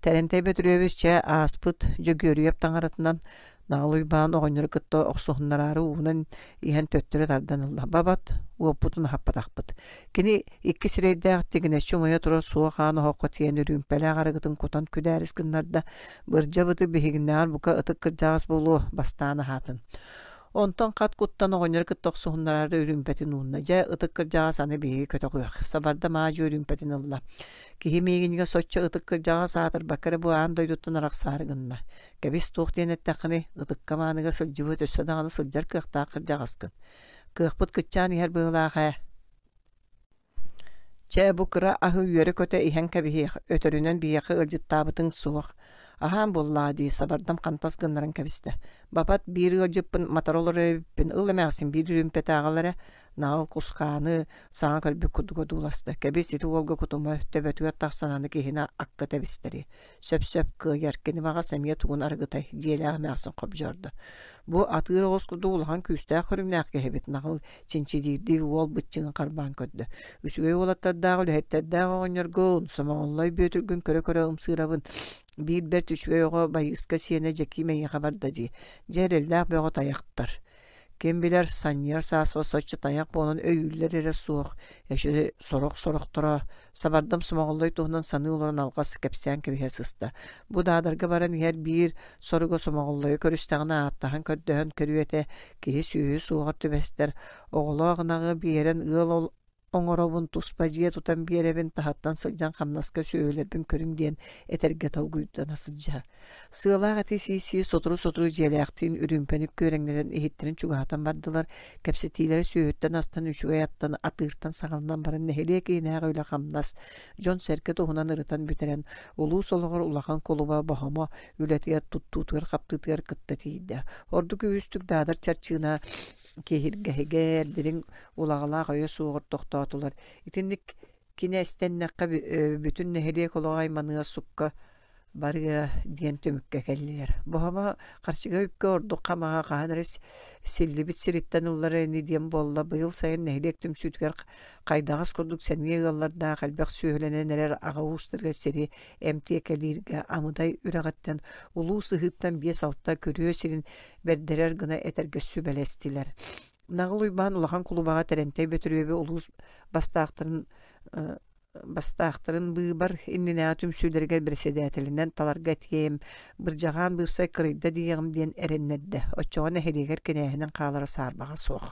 Тэрэнтэй Бөтүрүөбүс чэ ааспыт Дьөгүөрүйэп таҥаратынан Наҕыл Уйбаан оҕонньору кытта охсуһуннараары уунан иһэн төттөрү тардан ылла. Бабат, уоппутун аһаппатахпыт. Кини икки сирэйдээх тигинэччи умайа турар суох аан оһоххо тиийэн үрүүмпэлээх арыгытын кутан күдээрис гыннарда, Бырдьа быты биһигиннээҕэр бука ытык кырдьаҕас буолуо, бастаан аһаатын. Онтон хат куттан оҕонньору кытта охсуһуннараары үрүүмпэтин уунна. Дьэ, ытык кырдьаҕас аны биһиги көтөҕүөх. Сабарда маадьы үрүүмпэтин ылла. Киһи миигинньигэ соччо ытык кырдьаҕас аатырбакка эрэ бу аан дойдуттан арахсаары гынна. Кэбис туох диэн эттэххиний, ытыкка-мааныга сылдьыбыт өссө даҕаны сылдьар кыахтаах кырдьаҕаскын. Кыахпыт кыччаан иһэр быһыылаах ээ. Чэ, бу кыра аһы үөрэ-көтө иһэн кэбиһиэх, өтөрүнэн биһиэхэ ыалдьыттаабытыҥ суох. Аһаан буоллаҕа дии, сабардам хантас гыннаран кэбистэ. Бапат биир ыалдьыппын матара олорор эбиппин, ыл эмээхсин биир үрүүмпэтэ аҕал эрэ, наҕыл кусхааны саҥа көрбүт курдук одууласта. Кэбис ити уолга кутума, төбөтүгэр тахсан аны киһини акка тэбистэри. Сөп-сөп кыайар, кини баҕас эмиэ тугун арыгытай, дьиэлээх эмээхсин хобдьоордо. Бу атыыр оҕус курдук улахан күүстээх көрүҥнээх киһибит наҕыл чинчилиирдии уол быччыҥын харбаан көрдө. Үчүгэй уолаттардаах үлэһиттэрдээх оҕонньоргун, Сомоҕоллой Бүөтүргүн көрө-көрө ымсыырабын. Биир бэрт үчүгэй оҕо Байыыска сиэнэ Дьэкиим эйиэхэ барда дии. Дьэ эрэллээх бөҕө тайахтар. Ким билэр, санньыар сааспар соччо тайах буолан өйүүллэр эрэ суох, эчи сорох-сорохторо Сабардам Сомоҕоллой туһунан саныы олорон алҕас кэпсээн кэбиһэ сыста. Бу Даадарга баран иһэр биир соруга Сомоҕоллойу көрүстэҕинэ ааттаһан-көрдөһөн көрүө этэ, киһи сүөһү суоҕар түбэстэр, оҕолоох ынаҕы биэрэн ыал оҥоробун, туспа дьиэ тутан биэрэбин, таһыттан сылдьан хамнаска сүөһүлэрбин көрүҥ диэн этэргэ толкуйдана сылдьар. Сыалаах эти сии-сии сотору-сотору дьиэлээхтиин үрүүмпэни күөрэҥнэтэн иһиттэрин чугаһатан бардылар, кэпсэтиилэрэ сүөһүттэн-астан үчүгэй аттан, атыыртан саҕаланан баран нэһилиэк иһинээҕи үлэ-хамнас, дьон-сэргэ туһунан ырытан бүтэрэн, улуус олоҕор улахан кулуба Боһомо үлэтигэр туттуутугар-хаптыытыгар кытта тиийдэ. Ордук үгүстүк Даадар Чарчыына киһиргэһигэр дириҥ улаҕалаах өйө суоҕар тохтоотулар. Итинник кинээстэннэххэ бүтүн нэһилиэк олоҕо айманыа сукка барыа диэн түмүккэ кэллилэр. Боһомо харчыга үпкэ ордук хамаҕа хаһан эрэ силлибит сириттэн ыллара ини диэн буолла. Быйыл сайын нэһилиэк түмсүүтүгэр хайдаҕас курдук сэниэ ыаллардаах элбэх сүөһүлэнэн эрэр аҕа уустарга сири эмтиэкэлииргэ Амыдай үрэҕиттэн Улуу Сыһыыттан биэс-алта күрүө сирин бэрдэрэр гына этэргэ сүбэлэстилэр. Наҕыл Уйбаан улахан кулубаҕа Тэрэнтэй Бөтүрүөбү улуус бастаахтарын Бастаахтарын быыбар иннинээҕи түмсүүлэригэр бэрэссэдээтэлинэн таларга этиэм, Бырдьаҕаан быыпсай кырыйда диэҕим диэн эрэннэрдэ, оччоҕо нэһилиэгэр кинээһинэн хаалара саарбаҕа суох.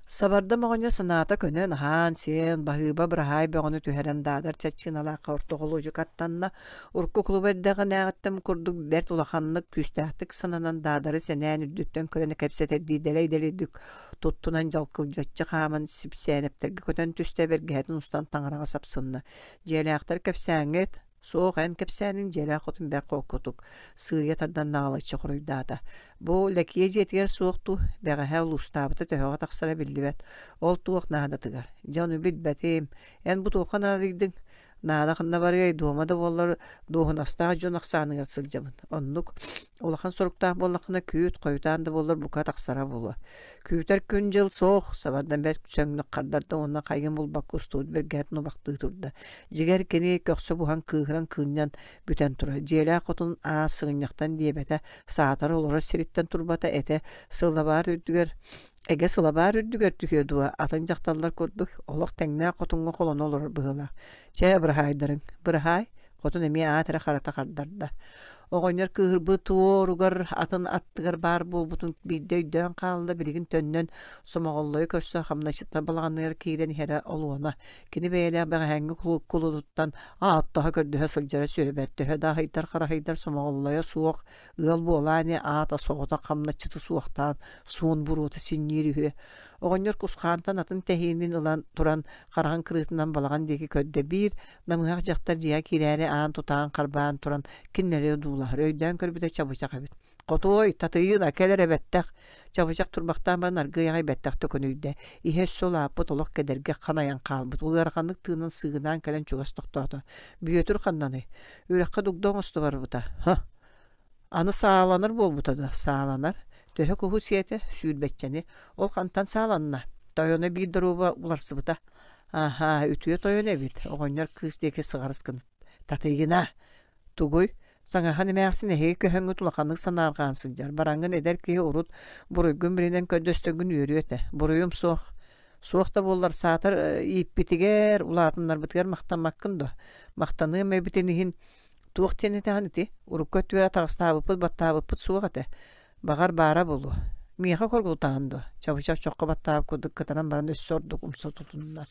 Сабардам оҕонньор санаата көнөн, аһаан-сиэн, баһыыба быраһаай бөҕөнү түһэрэн Даадар чаччыыналаахха ортоҕолуодьук аттанна, урукку кулуба эрдэҕинээҕиттэн курдук бэрт улаханнык, күүстээхтик сананан Даадары сэнээн үрдүттэн көрөн кэпсэтэрдии дэлэй-дэлэйдик туттунан дьалкылдьаччы хааман Сипсээнэптэргэ көтөн түстэ, бэргэһэтин устан таҥараҕа сапсынна. Дьиэлээхтэр кэпсээҥҥит Суох, эн кэпсээниҥ дьиэлээх хотун бэрт холкутук, сыыйа тардан наҕылыччы хоруйдаата. Бу Лэкиэ дьиэтигэр суох дуу, бэҕэһээ улуустаабыта төһөҕө тахсара биллибэт. Ол туох наадатыгар? Дьэ ону билбэтим. Эн бу туохха наадыйдыҥ? Наада ханна барыай, дуома да буоллар дуоһунастаах дьон ахсааныгар сылдьабын. Оннук улахан соруктаах буоллаххына күүт, хойутаан да буоллар бука тахсара буолуо. Күүтэр күн-дьыл суох, сабардан бэрт сөҥнүк хардарда уонна хайгын булбакка устубут бэргэһэтин убахтыы турда. Дьиҥэр кини көхсө буһан кыыһыран кыынньан бүтэн турар. Дьиэлээх хотун аас сыгынньахтан диэбэтэ, саатар олорор сириттэн турбата этэ, сылабаар үрдүгэр эгэ сылабаар үрдүгэр түһүө дуо, атын дьахталлар курдук олох тэҥнээх хотуҥҥа холоно олорор быһыылаах. Чэ, быраһаайдарыҥ, быраһаай, хотун эмиэ аат эрэ харата хардарда. Оҕонньор кыыһырбыт уоругар атын аттыгар баар буолбутун биирдэ өйдөөн хаалла, билигин төннөн Сомоҕоллойу көрсөн хамначчыттар балаҕаныгар киирэн иһэрэ олуона. Кини бэйэлээх бэҕэһээҥҥи кулутуттан ааттаһа-көрдөһө сылдьара сүрэбэр төһө да аһыйдар-хараһыйдар Сомоҕоллойо суох ыал буолаа ини аата соҕотох хамначчыты суохтаан суон буруота синньиир үһү. Оҕонньор кусхаантан атын тэһиинин ылан туран хараҕын кырыытынан балаҕан диэки көрдө биир намыһах дьахтар дьиэҕэ киирээри аан тутаан харбаан туран кинилэри одуулаһар өйдөөн көрбүтэ чабычах эбит Хотуой, Татыйыына, кэл эрэ бэттэх Чабычах турбахтаан баран аргыый аҕай бэттэх төкүнүйдэ. Иһэ өссө улааппыт, олох кэдэргэ ханайан хаалбыт. Ыараханнык тыынан сыыгынаан кэлэн чугас тохтоото. Бүөтүр ханнаный? Үрэххэ дугда оҥосто барбыта. Һа! Аны сааланар буолбута да, сааланар. Төһө куһу сиэтэ? Сүүрбэччэни. Ол хантан сааланна? Тойоно биир доруоба уларсыбыта. Аһаа, үтүө тойон эбит, оҕонньор кыыс диэки сыҕарыс гына. Татыйына! Тугуй? Саҥаһын эмээхсин эһиги көһөҥҥүт улаханнык санаарҕаан сылдьар. Бараҥҥын эдэр киһи урут буруйгун билинэн көрдөстөргүн үөрүө этэ. Буруйум суох. Суох да буоллар саатар ииппитигэр, улаатыннарбытыгар махтаммаккын дуо? Махтаныам эбитин иһин туох диэн этэҕин ити? Урукку өттүгэр атаҕастаабыппыт, баттаабыппыт суох этэ. Баҕар, баара буолуо. Миэхэ хоргутаҕын дуо? Чабычах чоххо баттаабыт курдук кытаран баран өссө ордук умса тутунна.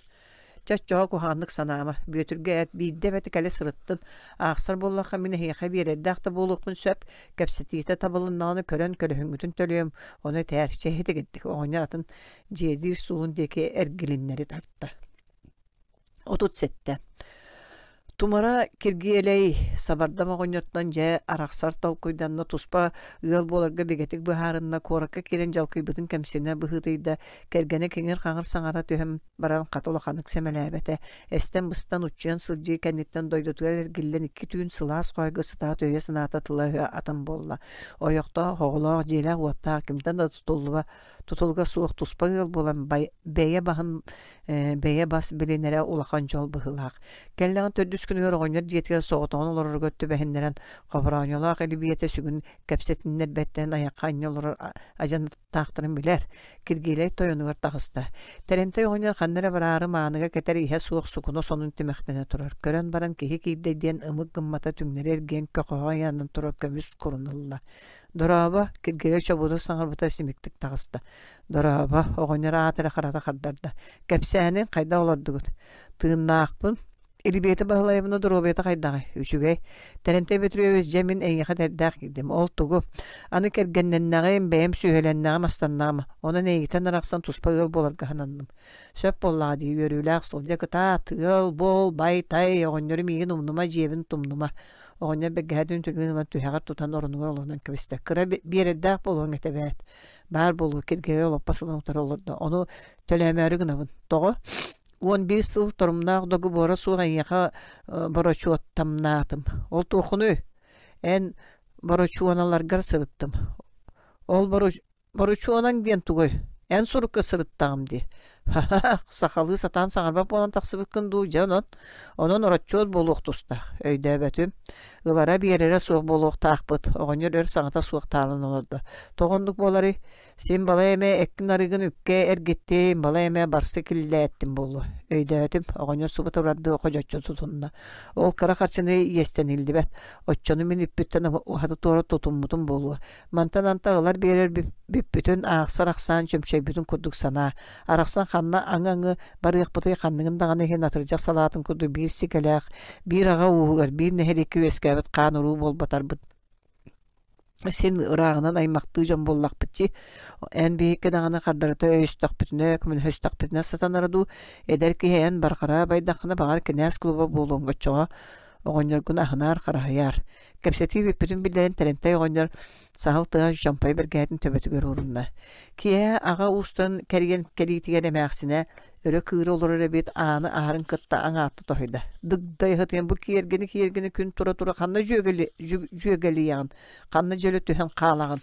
Чэ, оччоҕо куһаҕаннык санаама, Бүөтүргэ эт, биирдэ эбэтэ кэлэ сырыттын, аахсар буоллахха мин эһиэхэ биэрэрдээх да буолуохпун сөп, кэпсэтиитэ табылыннаҕына көрөн көлөһүҥҥүтүн төлүөм, ону этээр, чэ иһитигирдик, оҕонньор атын дьиэлиир суолун диэки эргилиннэри тарта. 37. Тумара Киргиэлэй сабардам оҕонньоттон дьэ арахсар толкуйданна, туспа ыал буоларга бигэтик быһаарынна, куоракка киирэн дьалкыйбытын кэмсинэ быһыытыйда, кэргэнэ киҥир-хаҥыр саҥара түһэн баран хата улаханнык сэмэлээбэтэ, эстэн-быстан уччуйан сылдьыы кэнниттэн дойдутугар эргиллэн икки түүн сылаас хоойго сытаат өйө-санаата тыла-өһө атын буолла. Ойохтоох, оҕолоох, дьиэлээх-уоттаах кимтэн да тутуллуба тутулуга суох туспа ыал буолан бэйэ баһын бэйэ бас билинэрэ улахан дьол быһыылаах. Кэллэҕин төрдүс күнүгэр оҕонньор дьиэтигэр соҕотоҕун олороругар түбэһиннэрэн Хобороонньолоох Илибиэтэ сүгүн кэпсэтиннэрбэттэн айахха анньа олорор адьынаттаахтарын билэр. Киргиэлэй тойонугар таҕыста. Тэрэнтэй оҕонньор ханна эрэ бараары мааныга кэтэр иһэ суох сукуна сонун тимэхтэнэ турар. Көрөн баран киһи киирдэ диэн ымык гыммата түҥнэри эргийэн көхөҕө ыйанан турар көмүс курун ылла. Дорообо, Киргиэлэй чобуотук саҥарбыта симиктик таҕыста. Дорообо, оҕонньор аат эрэ харата хардарда. Кэпсээниҥ хайдах олордугут? Тыыннаахпын. Илибиэтэ Баһылайабына доруобуйата хайдаҕый? Үчүгэй. Тэрэнтэй Бөтүрүөбүс дьэ мин эйиэхэ тэрдээх киирдим. Ол тугу? Аны кэргэннэннэҕим, бэйэм сүөһүлэннэҕим, астаннаҕым. Онон эйигиттэн арахсан туспа ыал буоларга сананным. Сөп буоллаҕа дии, үөрүүлээх суол. Дьэ кытаат, ыал буол, бай-тай, оҕонньору миигин умнума, дьиэбин тумнума. Оҕонньор бэргэһэтин үтүлүгүн ылан түһэҕэр тутан оронугар олорунан кэбистэ. Кыра биэрэрдээх буолуоҥ этэ эбээт. Баар буолуо, Киргиэлэй олоппос ылан утары олордо. Ону төлөөмөөрү гынабын. Тоҕо? 11 сыл торумнаах договора суох эйиэхэ борочуоттамнаатым. Ол туоххунуй? Эн борочуоналаргар сырыттым. Ол борочуонаҥ диэн тугуй? Эн сурукка сырыттаҕым дии. Ха-ха, сахалыы сатаан саҥарбат буолан тахсыбыккын дуу, дьэ онон. Онон ороччуот буолуох тустаах. Өйдөөбөтүм. Ылара-биэрэрэ суох буолуохтаахпыт. Оҕонньор өр саҥата суох таалан олордо. Тоҕо оннук буоларый? Син балай эмэ эккин арыгын үпкэ эргиттим, балай эмэ барсы киллээттим буолуо. Өйдөөтүм, оҕонньор субу турардыы ходьоччу тутунна. Ол кыра харчыны иэстэниллибэт. Оччону мин үппүттэн уһаты-туора тутуммутум буолуо. Мантан антах ылар биэрэр бүппүтүн аахсар ахсаан чөмчөйбүтүн курдук санаа. Арахсан ханна аҥы-аҥы барыахпытый ханныгын даҕаны иһин атырдьах салаатын курдук биир сикэлээх, биир аҕа ууһугар, биир нэһилиэккэ үөскээбит хаан уруу буолбатарбыт син ырааҕынан аймахтыы дьон буоллахпыт дии. Эн биһикки даҕаны хардарыта өйөстөхпүтүнэ, көмөлөһүстэхпитинэ сатанара дуу, эдэр киһи эн барҕара байдаххына баҕар кинээс клуба буолуоҥ оччоҕо оҕонньоргун аһынаар, хараһыйаар. Кэпсэтии бүппүтүн биллэрэн Тэрэнтэй оҕонньор саһыл тыа дьомпой бэргэһэтин төбөтүгэр уурунна. Киэһэ аҕа уустан кэрийэн кэлиитигэр эмээхсинэ өрө кыыра олорор эбит ааны аһарын кытта аҥаатта тоһуйда. Дыгдай ыһытыйан бу киэргэни-киэргэни күн тура-тура ханна дьүөгэлийэҕин, ханна дьөлө түһэн хаалаҕын.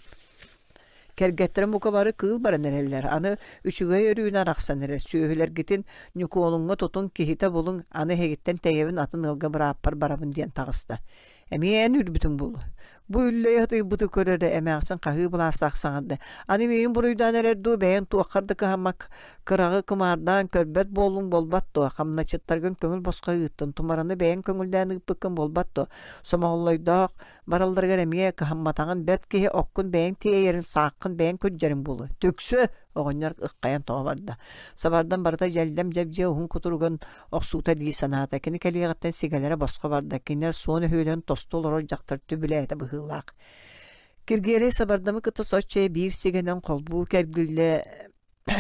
Кэргэттэрим бука бары кыыл баран эрэллэр. Аны үчүгэй өрүүнэ арахсан эрэр. Сүөһүлэргитин Ньукуолуҥҥа тутуҥ, киһитэ булуҥ, аны эһигиттэн тэйэбин атын ыалга бырааппар барабын диэн таҕыста. Эмиэ эн үрбүтүҥ буолуо. Бу үллэй ытыйбыты көр эрэ эмээхсин хаһыы былаастаах саҥарда. Аны миигин буруйдаан эрэр дуу, бэйэҥ туоххар да кыһаммак, кыраҕы кымаардаан көрбөт буоллуҥ буолбат дуо, хамначчыттаргын көҥүл босхо ыыттын, тумараны бэйэҥ көҥүллээн ыыппыккын буолбат дуо, сомоҕоллойдоох баралларыгар эмиэ кыһамматаҕын бэрт киһи оккун бэйэҥ тиэйэрин, сааххын бэйэҥ күрдьэриҥ буолуо. Түксү! Оҕонньор ыххайан тоҕо барда. Сабардан барыта дьэллэм дьэбдьиэ уһун кутуругун охсуута дии санаата. Кини кэлиэҕиттэн сигэлэрэ босхо барда. Кинилэр суон өһүөлэрин тосту олорор дьахтар түбүлээтэ быһыылаах. Киргиэлэй сабардамы кытта соччо биир сигэнэн холбуу кэргиллэ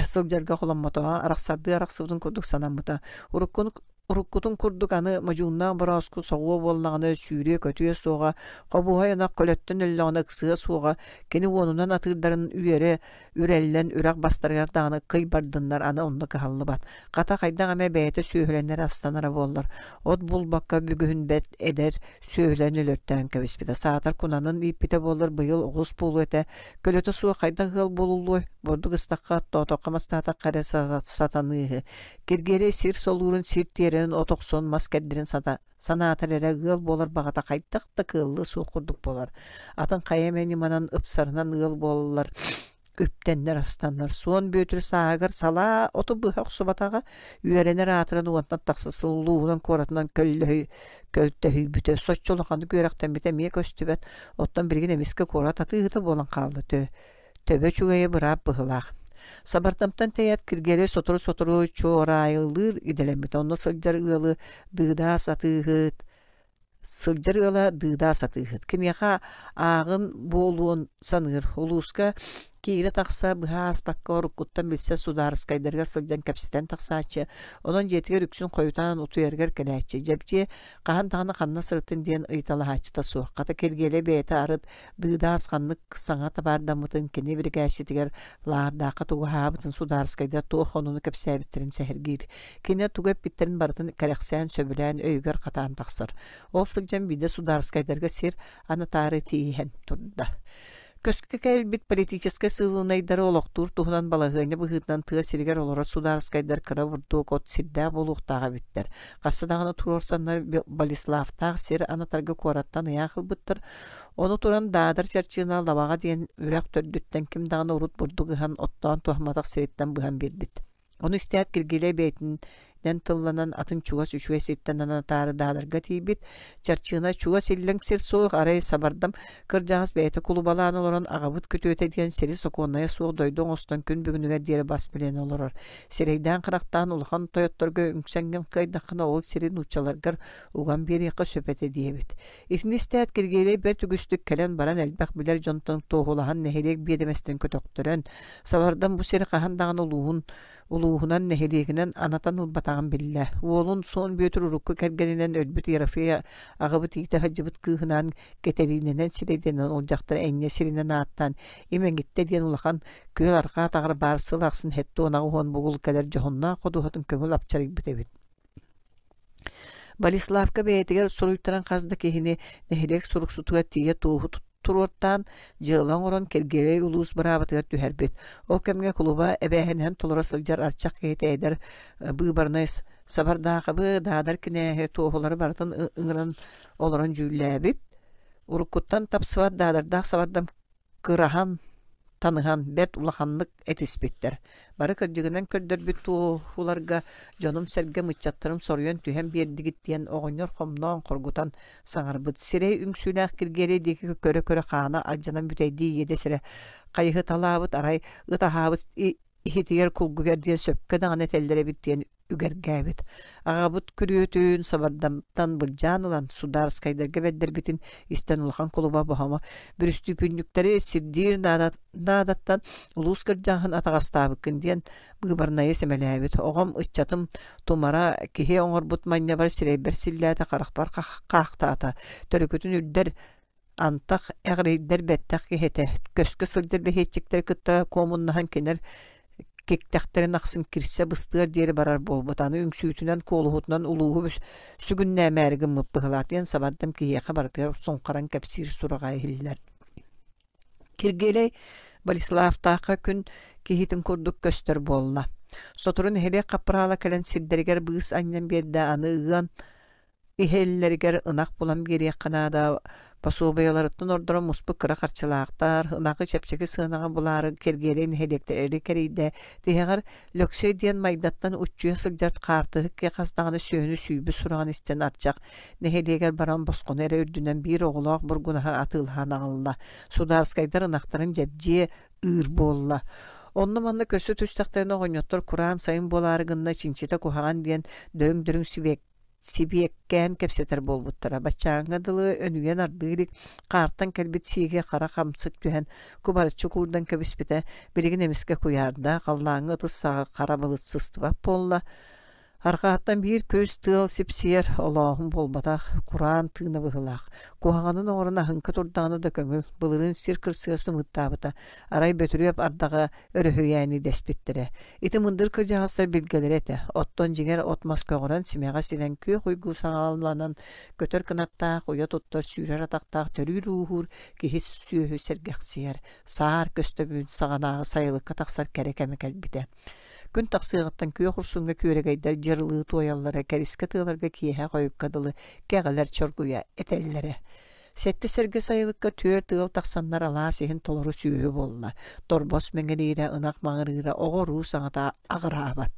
сылдьарга холоммотоҕо, арахсардыы арахсыбытын курдук санаммыта. Уруккуну Уруккутун курдук аны модьууннаах борооску соҕуо буоллаҕына сүүрүө-көтүө суоҕа, хобуһай ынах көлөттөн өллөҕүнэ ыксыа суоҕа, кини уонунан атыырдарын үөрэ үрэллэн үрэх бастарыгар даҕаны кый бардыннар аны онно кыһаллыбат. Хата хайдах эмэ бэйэтэ сүөһүлэнэр астанара буоллар, от булбакка бүгүһүн бэрт эдэр сүөһүлэрин өлөртөөн кэбиспитэ. Саатар кунанын ииппитэ буоллар быйыл оҕус буолуо этэ. Көлөтө суох хайдах ыал буолуллуой? Бурдук ыстахха, оттоотоххо мастаатахха эрэ сатаныыһы. Киргиэлэй сир солуурун сир тиэрэнин от охсон мас кэрдэрин сата санаатар эрэ ыал буолар баҕата хайдах да кыаллыа суох курдук буолар. Атын хайа эмэ ньыманан ыпсарынан ыал буолаллар үптэннэр астаннар. Суон Бүөтүр сааһыгар салаа оту быһа охсубатаҕа, үөрэнэр аатыран уонтан тахса сыл улууһунан куоратынан көллөһүй көлтөһүйбүтэ, соччо улаханнык үөрэхтэммитэ эмиэ көстүбэт. Оттон билигин эмискэ куорат атыыһыта буолан хаалла төбө үчүгэйэ быраап быһыылаах. Сабардамтан тэйээт Киргиэлэй сотору-сотору чуораайылыыр идэлэммитэ. Онно сылдьар ыалы дыыдаа сатыыһыт, сылдьар ыала дыыдаа сатыыһыт. Киниэхэ ааҕын буолуон саныыр. Улууска киирэ-тахса быһа ааспакка уруккуттан билсэ судаарыскайдарыгар сылдьан кэпсэтэн тахсааччы. Онон дьиэтигэр үксүн хойутаан утуйарыгар кэлээччи. Дьэбдьиэ хаһан даҕаны ханна сырыттын диэн ыйыталаһааччыта суох. Хата Киргиэлэй бэйэтэ арыт Дыыдаас ханнык саҥа табаардаммытын кини бирикээсчитигэр Лаардаахха тугу аһаабытын судаарыскайдар туох онуну кэпсээбиттэрин сэһэргиир. Кинилэр тугу эппиттэрин барытын кэрэхсээн, сөбүлээн өйүгэр хатаан тахсар. Ол сылдьан биирдэ судаарыскайдарга сир анатаары тииһэн турда. Көскө кэлбит политическай сыылынайдары олохтуур туһунан балаһыанньа быһыытынан тыа сиригэр олорор судаарыскайдар кыра бурдук от сирдээх буолуохтаах эбиттэр. Хаста даҕаны туруорсаннар Болеславтаах сир анатарга куораттан ыйаах ылбыттар. Ону туран Даадар Чарчыына Лабаҕа диэн үрэх төрдүттэн ким даҕаны урут бурдук ыһан оттоон туһамматах сириттэн быһан биэрбит. Ону истээт Киргиэлэй бэйэтинэн тылланан атын чугас үчүгэй сиртэн анатаары Даадарга тиийбит. Чарчыына чугас иллэҥ сир суох, арай сабардам кырдьаҕас бэйэтэ кулубалаан олорон аҕабыт күтүөтэ диэн сири сокуоннайа суох дойду оҥостон күн бүгүнүгэр диэри бас билэн олорор. Сирэйдээн-харахтаан улахан тойотторго үҥсэҥҥин кыайдаххына ол сири нууччаларгар уган биэриэххэ сөп этэ диэбит. Итини истээт Киргиэлэй бэрт үгүстүк кэлэн-баран элбэх билэр дьонтон туоһулаһан нэһилиэк биэдэмэстэрин көтөхтөрөн, сабардан бу сири хаһан даҕаны улууһун улууһунан нэһилиэгинэн анатан ылбатаҕын биллэ. Уолун Суон Бүөтүр урукку кэргэнинэн өлбүт Ерофея аҕабыт иитэ сылдьыбыт кыыһынаан Кэтэриинэнэн сирэйдэнэн ол дьахтар энньэ сиринэн ааттаан Имэҥиттэ диэн улахан күөл арҕаа атаҕар баар сыл ахсын 78 бугул кэлэр дьоһуннаах ходуһатын көҥүл апчарыйбыт эбит. Болеславка бэйэтигэр суруйтаран хас да киһини нэһилиэк суруксутугар тиийэ туоһу туруортаан, дьыала оҥорон Киргиэлэй улуус быраабатыгар түһэрбит. Ол кэмҥэ кулуба эбээһинэһин толоро сылдьар Арчах киһитэ эдэр быыбарнай Сабардаахабы, Даадар кинээһи туоһулары барытын ыҥыран олорон дьүүллээбит. Уруккуттан тапсыбат Даадардаах Сабардам кыраһан таныһан бэрт улаханнык этиспиттэр. Бары кырдьыгынан көрдөрбүт туоһуларга дьонум-сэргэм, ыччаттарым соруйан түһэн биэрдигит диэн оҕонньор хомноон хоргутан саҥарбыт. Сирэй үҥсүүлээх Киргиэлэй диэки көрө-көрө хаана алдьанан бүтэйдии иэдэс эрэ хайыһыталаабыт, арай ыт аһаабыт иһитигэр кулгуйар диэн сөпкө даҕаны этэллэр эбит диэн үгэргээбит. Аҕабыт күрүөтүн сабардамтан былдьаан ылан судаарыскайдарга бэрдэрбитин истэн улахан кулуба боһомо бүрүстүүпүнньүктэри сирдиир наадаттан улуус кырдьаҕаһын атаҕастаабыккын диэн быыбарнайы сэмэлээбит. Оҕом ыччатым тумара киһи оҥорбут манньабар сирэйбэр силлээтэ, харахпар хаахтаата. Төрүкүтүн үрдэр Антах эҕирийдэр бэттэх киһи этэ, көскө сылдьар бэһиэччиктэри кытта куомуннаһан кинилэр киктэхтэрин ахсын кирсэ быстыар диэри барар буолбут, аны үҥсүүтүнэн, куолуһутунан улууһу сүгүннээмээри гыммыт быһыылаах диэн сабардам киһиэхэ барытыгар суҥхаран кэпсиир сураҕа иһиллэр. Киргиэлэй Бориславтаахха күн киһитин курдук көстөр буолла. Сотору нэһилиэк хаппыраала кэлэн сирдэригэр быыс анньан биэрдэ, аны ыан Иһэллэригэр ынах булан биэриэххэ наада, посуобуйаларыттан ордорон муспут кыра харчылаахтар, ынаҕы чэпчэки сыанаҕа булаары Киргиэлэй нэһилиэктэри кэрийдэ. Тиһэҕэр Лөксөй диэн Майдаттан уччуйа сылдьар хаартыһык киһи хас даҕаны сүөһүнү сүүйбүт сураҕын истэн Арчах нэһилиэгэр баран босхону эрэ үрдүнэн биир оҕолоох бургунаһы атыылаһан аҕалла. Судаарскайдар ынахтарын дьэбдьиэ ыыр буолла. Онно-манна көрсө түстэхтэринэ оҕонньоттор кураан сайын буолаары гынна чинчитэ куһаҕан диэн дөрүҥ-дөрүҥ сибиэк сибиэккээн кэпсэтэр буолбуттара. Баччааҥҥа дылы өнүйэн ардыы илик хаартан кэлбит сииги хара хамсык түһэн кубарыччы куурдан кэбиспитэ билигин эмискэ куйаарда, халлааҥҥа ытыс саҕа хара былыт сыстыбат буолла. Арҕааттан биир күрүс тыал сипсийэр, олооһун буолбатах, кураан тыына быһыылаах. Куһаҕанын оҥорон аһыҥка турдаҕына да көҥүл, былырыын сир кырсыгар сымыыттаабыта. Арай Бөтүрүөп ардаҕа өрөһүйээни дэспиттэрэ. Ити мындыр кырдьаҕастар билгэлэрэ этэ. Оттон дьиҥэр от-мас көҕөрөн, симэҕэ синэн күөх уйгу саҕаланан, көтөр кынаттаах, уйа туттар, сүүрэр атахтаах, төрүүр-ууһуур киһи сүөһү сэргэхсийэр, саар көстөкүүн саҕанааҕы сайылыкка тахсар кэрэ кэмэ кэлбитэ. Күн тахсыаҕыттан күөх урсуҥҥа күөрэгэйдэр дьырылыы туойаллара, кэрискэ тыаларга киэһэ хойукка дылы кэҕэлэр чоргуйа этэллэрэ. Сэттэ сэргэ сайылыкка түөрт ыал тахсаннар алаас иһин толору сүөһү буолла. Торбос мэҥириирэ, ынах маҥырыыра, оҕо-уруу саҥата аҕыраабат.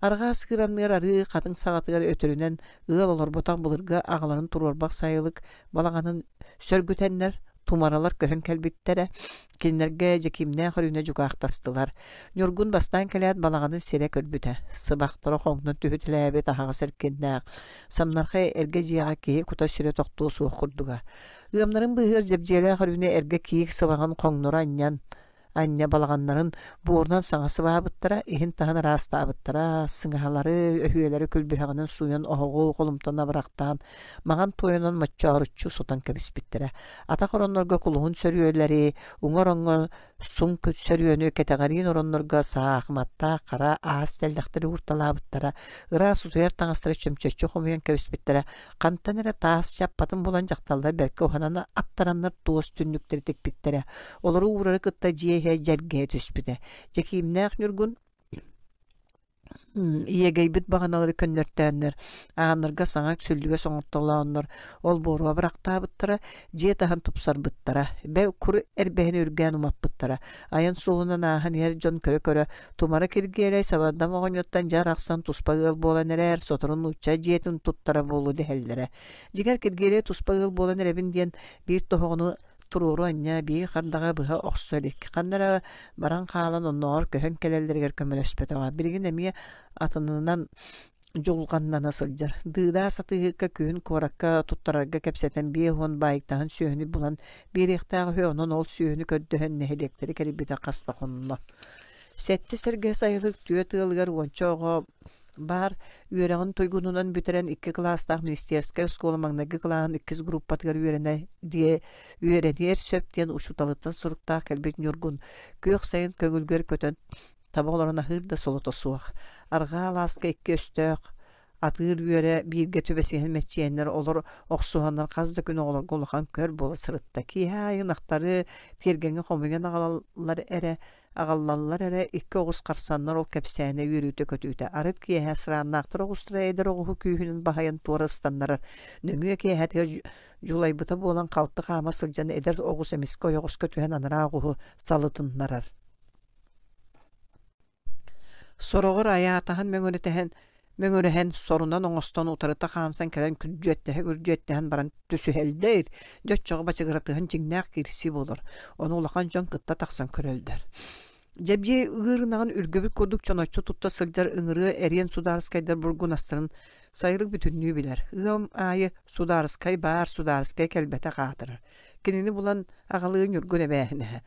Арҕаа сыыранныгар арыы хатыҥ саҕатыгар өтөрүнэн ыал олорботох былыргы аҕаларын туруорбах сайылык балаҕанын сөргүтэннэр тумаралар көһөн кэлбиттэрэ. Кинилэргэ Дьэкиимнээх Өрүүнэ дьукаахтастылар. Ньургун бастаан кэлээт балаҕанын сирэ көрбүтэ. Сыбахтара хоҥнон түһүтэлээбит аһаҕас эркиннээх, самнархай эргэ дьиэҕэ киһи кута-сүрэ тохтуо суох курдуга. Ыамнарын быыһыгар Дьэбдьиэлээх Өрүүнэ эргэ киик сыбаҕын хоҥноро анньан, анньа балаҕаннарын буорунан саҥа сыбаабыттара, иһин-таһын ыраастаабыттара, сыҥаһалары, өһүөлэри күлбүһэҕинэн сууйан оһоҕу холумтан абырахтаан, маҥан туойунан моччооруччу сотон кэбиспиттэрэ. Атах ороннорго кулуһун сөрүөлэри, уҥа ороҥҥо суҥ сөрүөнү кэтэҕэриин ороннорго саахыматтаах хара аас тэллэхтэри уурталаабыттара, ыраас утуйар таҥастары чөмчөччү хомуйан кэбиспиттэрэ, хантан эрэ таас чаппатын булан дьахталлар бэркэ уһанан аттараннар туос түннүктэри тикпиттэрэ, олору уурары кытта дьиэ иһэ дьэргэһэ түспүтэ. Дьэкиимнээх Ньургун Иэгэйбит баҕаналары көннөртөөннөр, ааннарга саҥа сүллүгэс оҥортолооннор, олбуору абырахтаабыттара, дьиэ таһын тупсарбыттара, бэл кур эрбэһин үргээн умаппыттара. Айан суолунан ааһан иһэр дьон көрө-көрө Тумара Киргиэлэй Сабардам оҕонньоттон дьэ арахсан туспа ыал буолан эрээр, сотору нуучча дьиэтин туттара буолуо дэһэллэрэ. Дьиҥэр Киргиэлэй туспа ыал буолан эрэбин диэн биир тоһоҕону туруору анньа биир хардаҕа быһа охсо илик. Ханна эрэ баран хаалан оннооҕор көһөн кэлэллэригэр көмөлөспөтөҕө. Билигин эмиэ атынынан дьулҕаннана сылдьар. Дыыдаа сатыыһыкка күһүн куоракка туттарарга кэпсэтэн 50 баайтаһын сүөһүнү булан биэриэхтээх үһү, онон ол сүөһүнү көрдөһөн нэһилиэктэри кэрийбитэ хас да хонно. Сэттэ сэргэ сайылык түөрт ыалыгар уонча оҕо баар үөрэҕин туйгунунан бүтэрэн икки кылаастаах министерскэй оскуола маҥнайгы кылааһын иккис группатыгар үөрэнэ диэ үөрэниэр сөп диэн учууталыттан суруктаах кэлбит Ньургун күөх сайын көҥүлгэр көтөн таба олорон аһыыр да солото суох. Арҕаа алааска икки өстөөх атыыр үөрэ бииргэ түбэсиһэн мэччийэннэр олор охсуһаннар хас да күн оҕолорго улахан көр буола сырытта. Киэһэ аайы ынахтары тиэргэҥҥэ хомуйан аҕалаллар эрэ. Аҕаллаллар эрэ икки оҕус харсаннар ол кэпсээнэ үөрүүтэ-көтүүтэ. Арыт киэһэ сырааннаахтар оҕустара эдэр оҕуһу күүһүнэн баһыйан туора ыстаннарар. Нөҥүө киэһэтигэр дьулайбыта буолан халты хаама сылдьан эдэр оҕус эмискэ ойоҕоско түһэн анараа оҕуһу салытыннарар. Сороҕор айаатаһан мөҥүрүтэһэн мөҥүрэһэн сорунан оҥостон утарыта хаамсан кэлэн күрдьүөттэһэ-күрдьүөттэһэн баран түсүһэллэр. Дьэ оччоҕо бачыгыратыһан дьиҥнээх киирсии буолар. Ону улахан дьон кытта тахсан көрөллөр. Дьэбдьиэй ыыр ынаҕын үргэбит курдук чоноччу тутта сылдьар ыҥырыа эриэн судаарыскайдар бургунастарын сайылык бүтүннүү билэр. Ыам аайы судаарыскай баар, судаарыскай кэлбэтэх аатырар. Кинини булан аҕалыы Ньургун эбээһинэһэ.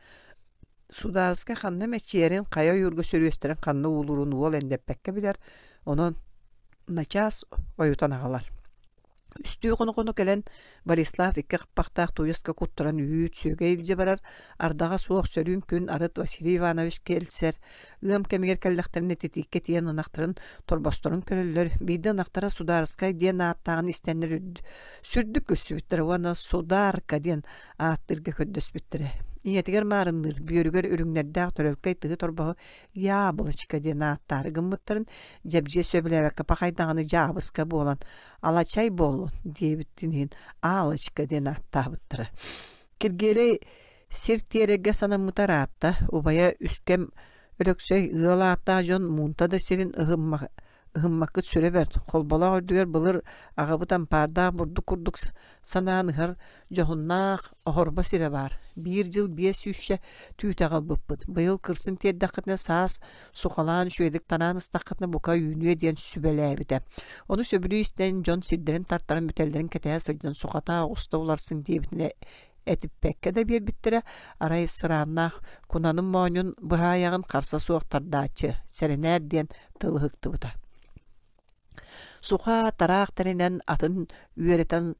Судаарыскай ханна мэччийэрин, хайа ойуурга сөрүөстэрин ханна уулуурун уол эндэппэккэ билэр, онон начаас ойутан аҕалар. Үстүү хоно-хоно кэлэн Борислав икки хаппахтаах тууйаска куттаран үүт, сүөгэй илдьэ барар, ардаҕа суох сөрүүн күн арыт Василий Иванович кэлсэр, ыам кэмигэр кэллэхтэринэ титииккэ тиийэн ынахтарын торбосторун көрөллөр, биирдэ ынахтара Судаарыскай диэн ааттааҕын истэннэр сүрдүк күлсүбүттэрэ уонна Сударка диэн ааттыырга көрдөспүттэрэ. Ийэтигэр маарынныыр, бүөрүгэр үрүҥнэрдээх төрөлкөй тыһы торбоһу яблочко диэн ааттаары гыммыттарын Дьэбдьиэ сөбүлээбэккэ пахайдаҕына дьаабыска буолан алачай буоллун диэбиттин иһин Аалочка диэн ааттаабыттара. Киргиэлэй сир тиэрэргэ санаммыта ыраатта, убайа үскэм Өлөксөй ыал ааттаах дьон муунта да сирин ыһыммаккыт сүрэ бэрт, холболоох үрдүгэр былыр аҕабыт ампаардаах бурдук курдук санаан ыһар дьоһуннаах оһорбо сирэ баар. Биир дьыл биэс сүүсчэ түүтэ аҕалбыппыт. Быйыл кырсын тиэрдэххитинэ саас сухалаан үчүгэйдик танаан ыстаххытына бука үүнүө диэн сүбэлээбитэ. Ону сөбүлүү истэн дьон сирдэрин тартаран бүтэллэрин кэтэһэ сылдьан сухата оҕуста уларсыҥ диэбитинэ этиппэккэ да биэрбиттэрэ, арай сырааннаах кунаным моонньун быһаайаҕын харса суох тардааччы, сэрэнээр диэн тыл ыһыктыбыта. Суха тараах тэринэн атын үөрэтэн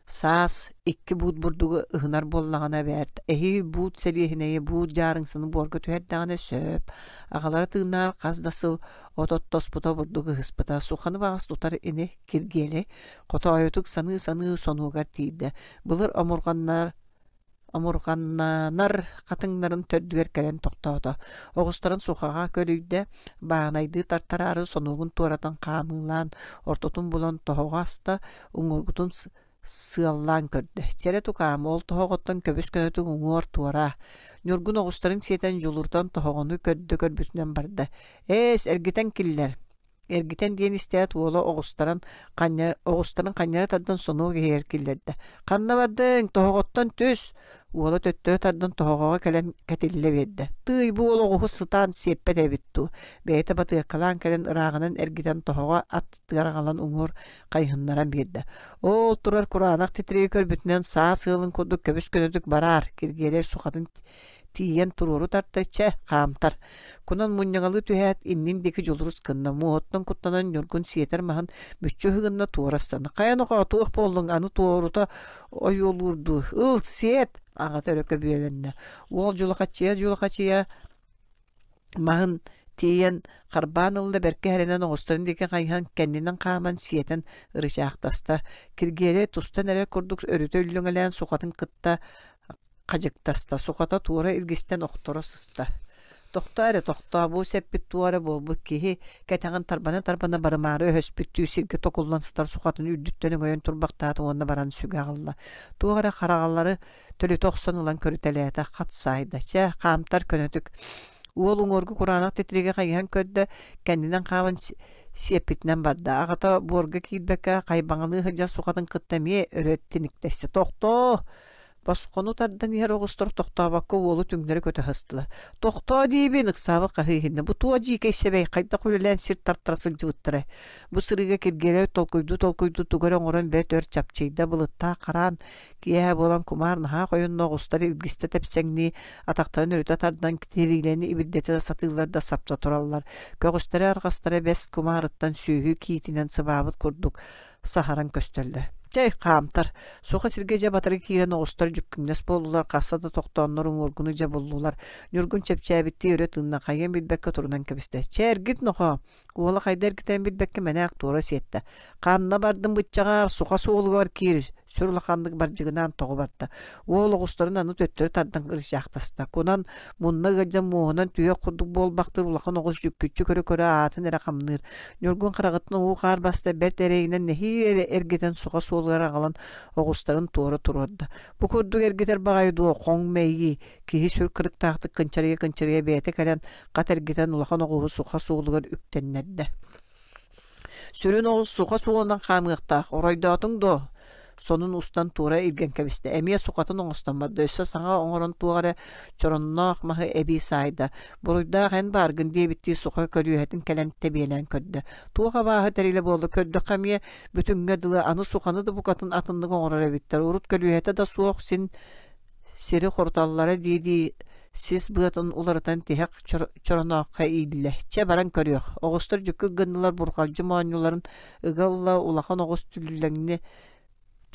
саас икки буут бурдугу ыһынар буоллаҕына бэрт, эһиил буут сэлиэһинэйи буут дьаарыҥсыны буорга түһэрдэҕинэ сөп, аҕалара тыыннаар хас да сыл от оттоспута бурдук ыһыспыта, суханы баҕас тутар ини Киргиэлэй хотоойутук саныы-саныы сонуогар тиийдэ, былыр омурҕаннар омурҕаннанар хатыҥнарын төрдүгэр кэлэн тохтоото, оҕустарын сухаҕа көлүйдэ, баанайдыы тартараары сонуогун туоратан хаамыылаан, ортотун булан тоһоҕо аста, уҥуоргутун сыаллаан көрдө. Чэрэ тукаам, ол тоһоҕоттон көбүс-көнөтүк уҥуор туораа. Ньургун оҕустарын сиэтэн дьулурутан тоһоҕону көрдө көрбүтүнэн барда. Ээс, эргитэн киллэр. Эргитэн диэн истээт уола оҕустаран ханньа оҕустарын ханньара тардан сонуок иһигэр киллэрдэ. «Ханна бардыҥ? Тоһоҕоттон түс!» Уола төттөрү тардан тоһоҕоҕо кэлэн кэтиллэ биэрдэ. «Тыый, бу уол оҕуһу сытаан сиэппэт эбит дуу?» Бэйэтэ батыаккалаан кэлэн ырааҕынан эргитэн тоһоҕо аттыгар аҕалан уҥуор хайыһыннаран биэрдэ. Оол турар кураанах титириги көрбүтүнэн саас ыалын курдук көбүс-көнөтүк бараар, Киргиэлэй сухатын тиийэн туруору тарта, чэ, хаамтар. Кунан мунньаҥалыы түһээт, иннин диэки дьулурус гынна, муоһуттан куттанан Ньургун сиэтэр маһын мүччү ыһыгынна туора ыстанна. Хайа нохоо, туох буоллуҥ, аны туорута ойуолуур дуу, ыл, сиэт! Аҕата өрө көбүөлэннэ. Уол дьулахаччыйа-дьулахачыйа маһын тиийэн харбаан ылла бэркэ эрэнэн оҕустарын диэки хайыһан кэннинэн хааман сиэтэн ырычаахтаста. Киргиэлэй тустан эрэр курдук өрүтэ үллүҥэлээн сухатын кытта хадьыктаста, сухата туора илгистэн охторо сыста. Тохтоо эрэ, тохтоо, бу сэппит туох эрэ буолбут киһи кэтэҕин тарбана-тарбана барымаары өһөспүттүү сиргэ токуллан сытар сухатын үрдүттэн өҥөйөн турбахтаата уонна баран сүгэ аҕалла. Туох эрэ хараҕалары төлүтэ охсон ылан көрүтэлээтэ, хат саайда. Чэ, хаамтар көнөтүк. Уол уҥуоргу кураанах титиригэ хайыһан көрдө, кэннинэн хааман сиэппитинэн барда. Аҕата буорга киирбэккэ хайбаҥалыы сылдьар сухатын кытта эмиэ өрө тиниктэстэ. Тохтоо! Босхону тардан иһэр оҕустар тохтообокко уолу түҥнэри көтө сыстылар. «Тохтоо диибин!» ыксаабыт хаһыы иһиннэ. «Бу туох дьиикэй сэбэй, хайдах үлэлээн сир тартара сылдьыбыттарай?» Бу сырыыга Киргиэлэй толкуйдуу-толкуйдуу тугу эрэ оҥорон бэрт өр чапчыйда, былыттаах хараан киэһэ буолан кумаар наһаа хойунна оҕустар илгистэ тэпсэҥнии, атахтарын өрүтэ тардан тириилэни ибирдэтэ сатыыллар да сапта тураллар. Көҕүстэрэ арҕастара бэс кумаарыттан сүөһү киитинэн сыбаабыт курдук саһаран көстөллөр. Чэй, хаамтар. Суха сиргэ дьэ батары киирэн оҕустар дьүккүҥнэс буоллулар, хаста да тохтооннор уҥуоргуну дьэ буллулар. Ньургун чэпчээбиттии өрө тыынна, хайыан билбэккэ турунан кэбистэ. Чэ, эргит нохоо! Уола хайда эргитэрин билбэккэ мэнээк туора сиэттэ. Ханна бардым быччаҕаар, суха суолугар киир, Сүр улаханнык бардьыгынаан тоҕо барда. Уол оҕустарын аны төттөрү тардан ырычаахтаста. Кунан мунна ыалдьан муоһунан түһүөх курдук буолбахтыыр улахан оҕус дьүккүччү көрө-көрө аатын эрэ хамныыр. Ньургун хараҕыттан уу-хаар баста бэрт эрэйинэн нэһиилэ эргитэн суха суолугар аҕалан оҕустарын туора туруорда. Бу курдук эргитэр баҕайы дуо, хоҥ мэйии, киһи сүр кырыктаахтык кынчарыйа-кынчарыйа бэйэтэ кэлэн хат эргитэн улахан оҕуһу суха суолугар үктэннэрдэ. Сүрүн оҕус суха суолунан хаамыахтаах, оройдоотуҥ дуо? Сонун устан туора илгэн кэбистэ. Эмиэ сухатын оҥостон барда, өссө саҥа оҥорон туох эрэ чоронноох маһы эбии саайда. Буруйдаах эн бааргын диэбиттии суха көлүөһэтин кэлэн тэбиэлээн көрдө. Туох абааһы тэрилэ буолла көрдөххө эмиэ бүтүҥҥэ дылы аны суханы да букатын атыннык оҥорор эбиттэр. Урут көлүөһэтэ да суох син сири хоруталлара дии-дии сис быатын уларытан тиһэх чоронооххо ииллэ. Чэ, баран көрүөх. Оҕустар дьүккүк гыннылар бурҕалдьы моонньуларын ыга ылла улахан оҕус түллэҥни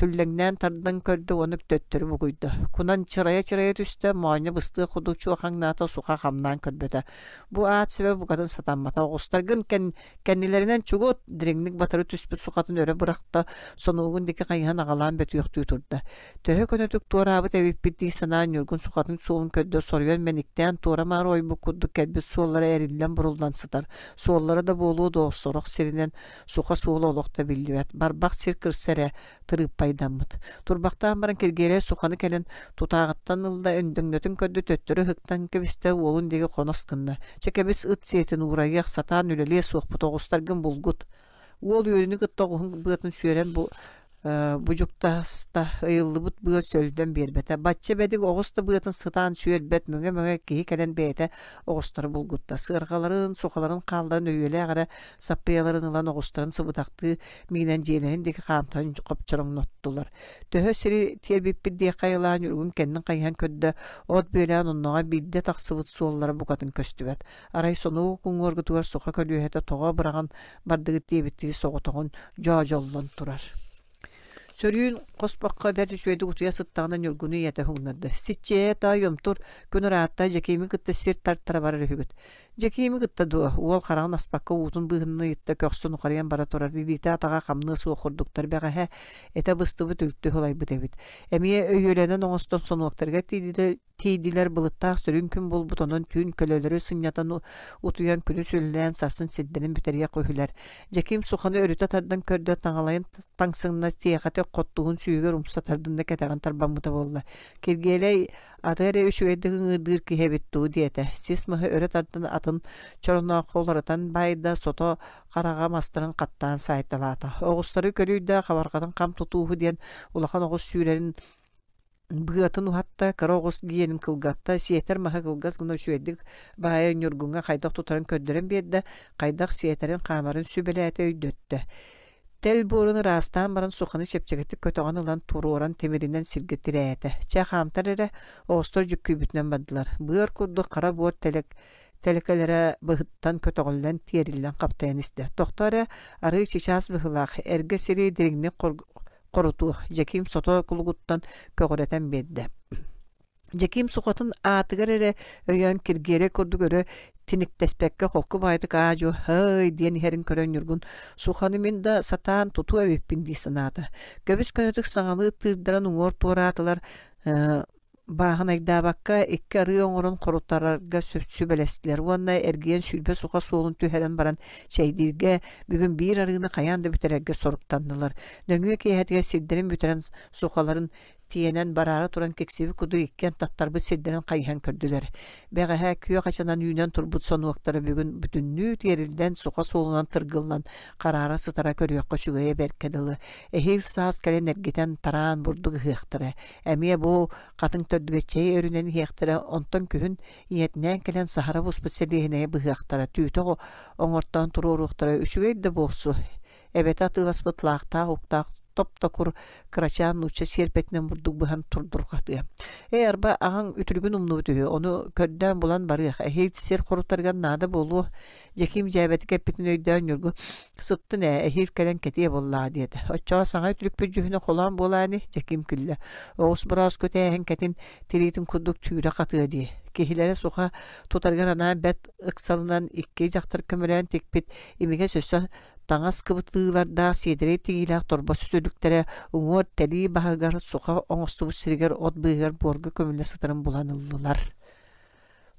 түллэҥнээн тардан көрдө уонна төттөрү бугуйда. Кунан чырайа-чырайа түстэ, моонньо быстыах курдук чуохаҥнаата, суха хамнаан көрбөтө. Бу аат сэбэ букатын сатаммата. Оҕустаргын кэн Кэннилэринэн чугут, дириҥник батары түспүт сухатын өрө бырахта, сонуогун диэки хайыһан аҕалаан бөтүөхтүү турда. Төһө көнөтүк туораабыт эбиппит дии санаан Ньургун сухатын суолун көрдө, соруйан мэниктээн туора-маары ойбут курдук кэлбит суоллара эриллэн-буруллан сытар. Суоллара да буолуо дуо, сорох сиринэн суха суола олох да биллибэт. Барбах сир кырса эрэ, тырыыппайдаммыт. Турбахтаан баран Киргиэлэй суханы кэлэн тутааҕыттан ылла, өндөҥнөтүн көрдө, төттөрү ыһыктан кэбистэ, уолун диэки хонос гынна. Чэ кэбис, ыт сиэтин уурайыах, сатаан үлэлиэ суохпут, оҕустаргын булгут. Уол үөрүүнү кытта оҕуһун быатын сүөрэн бу будьуктаста ыйыллыбыт быа сөлдөн биэрбэтэ. Бачча бэдик оҕус да быатын сытаан сүөрбэт, мөҥө-мөҥө киһи кэлэн бэйэтэ оҕустары булгутта. Сыарҕаларын, сухаларын хаалларан өйүөлээх эрэ саппыйаларын ылан оҕустарын сыбытахтыы миинэн дьиэлэрин диэки хаамтаран хопчороҥноттулар. Төһө сири тиэрбиппит диэххэ айылаан Ньургун кэннин хайыһан көрдө, от бүөлээн онноҕо биирдэ тахсыбыт суоллара букатын көстүбэт. Арай сонуок уҥуоргутугар суха көлүөһэтэ тоҕо быраҕан бардыгыт диэбиттии соҕотоҕун дьоодьоллон турар. Сөрүүн хоспоххо бэрт үчүгэйдик утуйа сыттаҕына Ньургуну ийэтэ уһугуннарда. Сиччиэ, тоойуом тур, күн ыраатта, Дьэкиими кытта сир тартара барар үһүгүт. Дьэкиими кытта дуо, уол хараҕын аспакка уутун быыһынан ыйытта, көхсүн ухарыйан бара турар, илиитэ-атаҕа хамныа суох курдуктар бэҕэһээ этэ быстыбыт үлтү сылайбыт эбит. Эмиэ өйүөлэнэн оҥостон сонуоктарыгар тиийдилэр, былыттаах сөрүүн күн буолбут, онон түүн көлөлөрү сынньатан утуйан күнүс үлэлээн сарсын сирдэрин бүтэриэх үһүлэр. Дьэкиим суханы өрүтэ тардан көрдө, таҥалайын таҥсыҥнас тиэхэтэ хоттуһун сүүһүгэр умса тардынна кэтэҕин тарбаммыта буолла. Киргиэлэй Аты эрэ үчүгэйдик ыҥыырдыыр киһи эбит дуу диэтэ. Сис маһы өрө тардан атын чоронооххо уларытан баайда, сото хараҕа мастарын хаттаан саайталаата. Оҕустары көрүйдэ, хабарҕатын хам тутууһу диэн улахан оҕус сүүрэрин быатын уһатта, кыра оҕус гиэнин кылгатта, сиэтэр маһы кылгас гына үчүгэйдик баайа Ньургуҥҥа хайдах тутарын көрдөрөн биэрдэ, хайдах сиэтэрин, хаамарын сүбэлээтэ, өйдөттө. Тэл буорун ыраастаан баран суханы чэпчэкитик көтөҕөн ылан туруоран тимиринэн сиргэ тирээтэ. Чэ, хаамтар эрэ, оҕустар дьүккүйбүтүнэн бардылар. Быар курдук хара буор тэлэк тэлэкэлэрэ быһыттан көтөҕүллэн тиэриллэн хаптайан истэ. Тохтоо эрэ, арыы чычаас быһыылаах, эргэ сири дириҥник хорутуох, Дьэкиим сото кулугуттан көҕүрэтэн биэрдэ. Дьэкиим сухатын аатыгар эрэ өйөөн Киргиэлэй курдук өрө тиниктэспэккэ холку баайдык аа-дьуо «һыай» диэн иһэрин көрөн Ньургун «Суханы мин да сатаан тутуо эбиппин» дии санаата. Көбүс-көнөтүк саҥалыы тыырдаран уҥуор туораатылар бааһынайдаабакка икки арыы оҥорон хоруттарарга сүбэлэстилэр уонна эргийэн 20 суха суолун түһэрэн баран чэйдииргэ бүгүн биир арыыны хайаан да бүтэрэргэ соруктаннылар. Нөҥүө киэһэтигэр сирдэрин бүтэрэн сухаларын тиэнэн бараары туран киксибит курдук иккиэн таттарбыт сирдэрин хайыһан көрдүлэр. Бэҕэһээ күөх ачанан үүнэн турбут сонуоктара бүгүн бүтүннүү тиэриллэн суха суолунан тыргыллан хараара сытара көрүөххэ үчүгэйэ бэркэ дылы. Эһиил саас кэлэн эргитэн тараан бурдук ыһыахтара. Эмиэ бу хатыҥ төрдүгэ чэй өрүнэн иһиэхтэрэ, онтон күһүн ийэтинээн кэлэн саһара буспут сэлиэһинэйи быһыахтара, түүтэх оҥортоон туруоруохтара үчүгэй да буолсу. Эбэтэ атыыласпыт лаахтаах уктаах топ-токур кырачаан нуучча сиэрпэтинэн бурдук быһан турдурҕатыа. Ээ, арба, аҕаҥ үтүлүгүн умнубут үһү, ону көрдөөн булан барыах, эһиил сир хоруттарыгар наада буолуо. Дьэкиим дьээбэтик эппитин өйдөөн Ньургун сыттын ээ, эһиил кэлэн кэтиэ буоллаҕа диэтэ. Оччоҕо саҥа үтүлүкпүт дьүһүнэ холоон буолаа ини, Дьэкиим күллэ. Оҕус борооску тээһин кэтин тириитин курдук түүрэ хатыа дии. Киһилэрэ суха тутарыгар анаан бэрт ыксалынан икки дьахтар көмөлөөн тикпит имигэс өссө. Таҥас кыбытыылардаах сиэдэрэй тигиилээх торбос үтүлүктэрэ уҥуор тэлии баһыгар суха оҥостубут сиригэр от быыһыгар буорга көмүллэ сытарын булан ыллылар.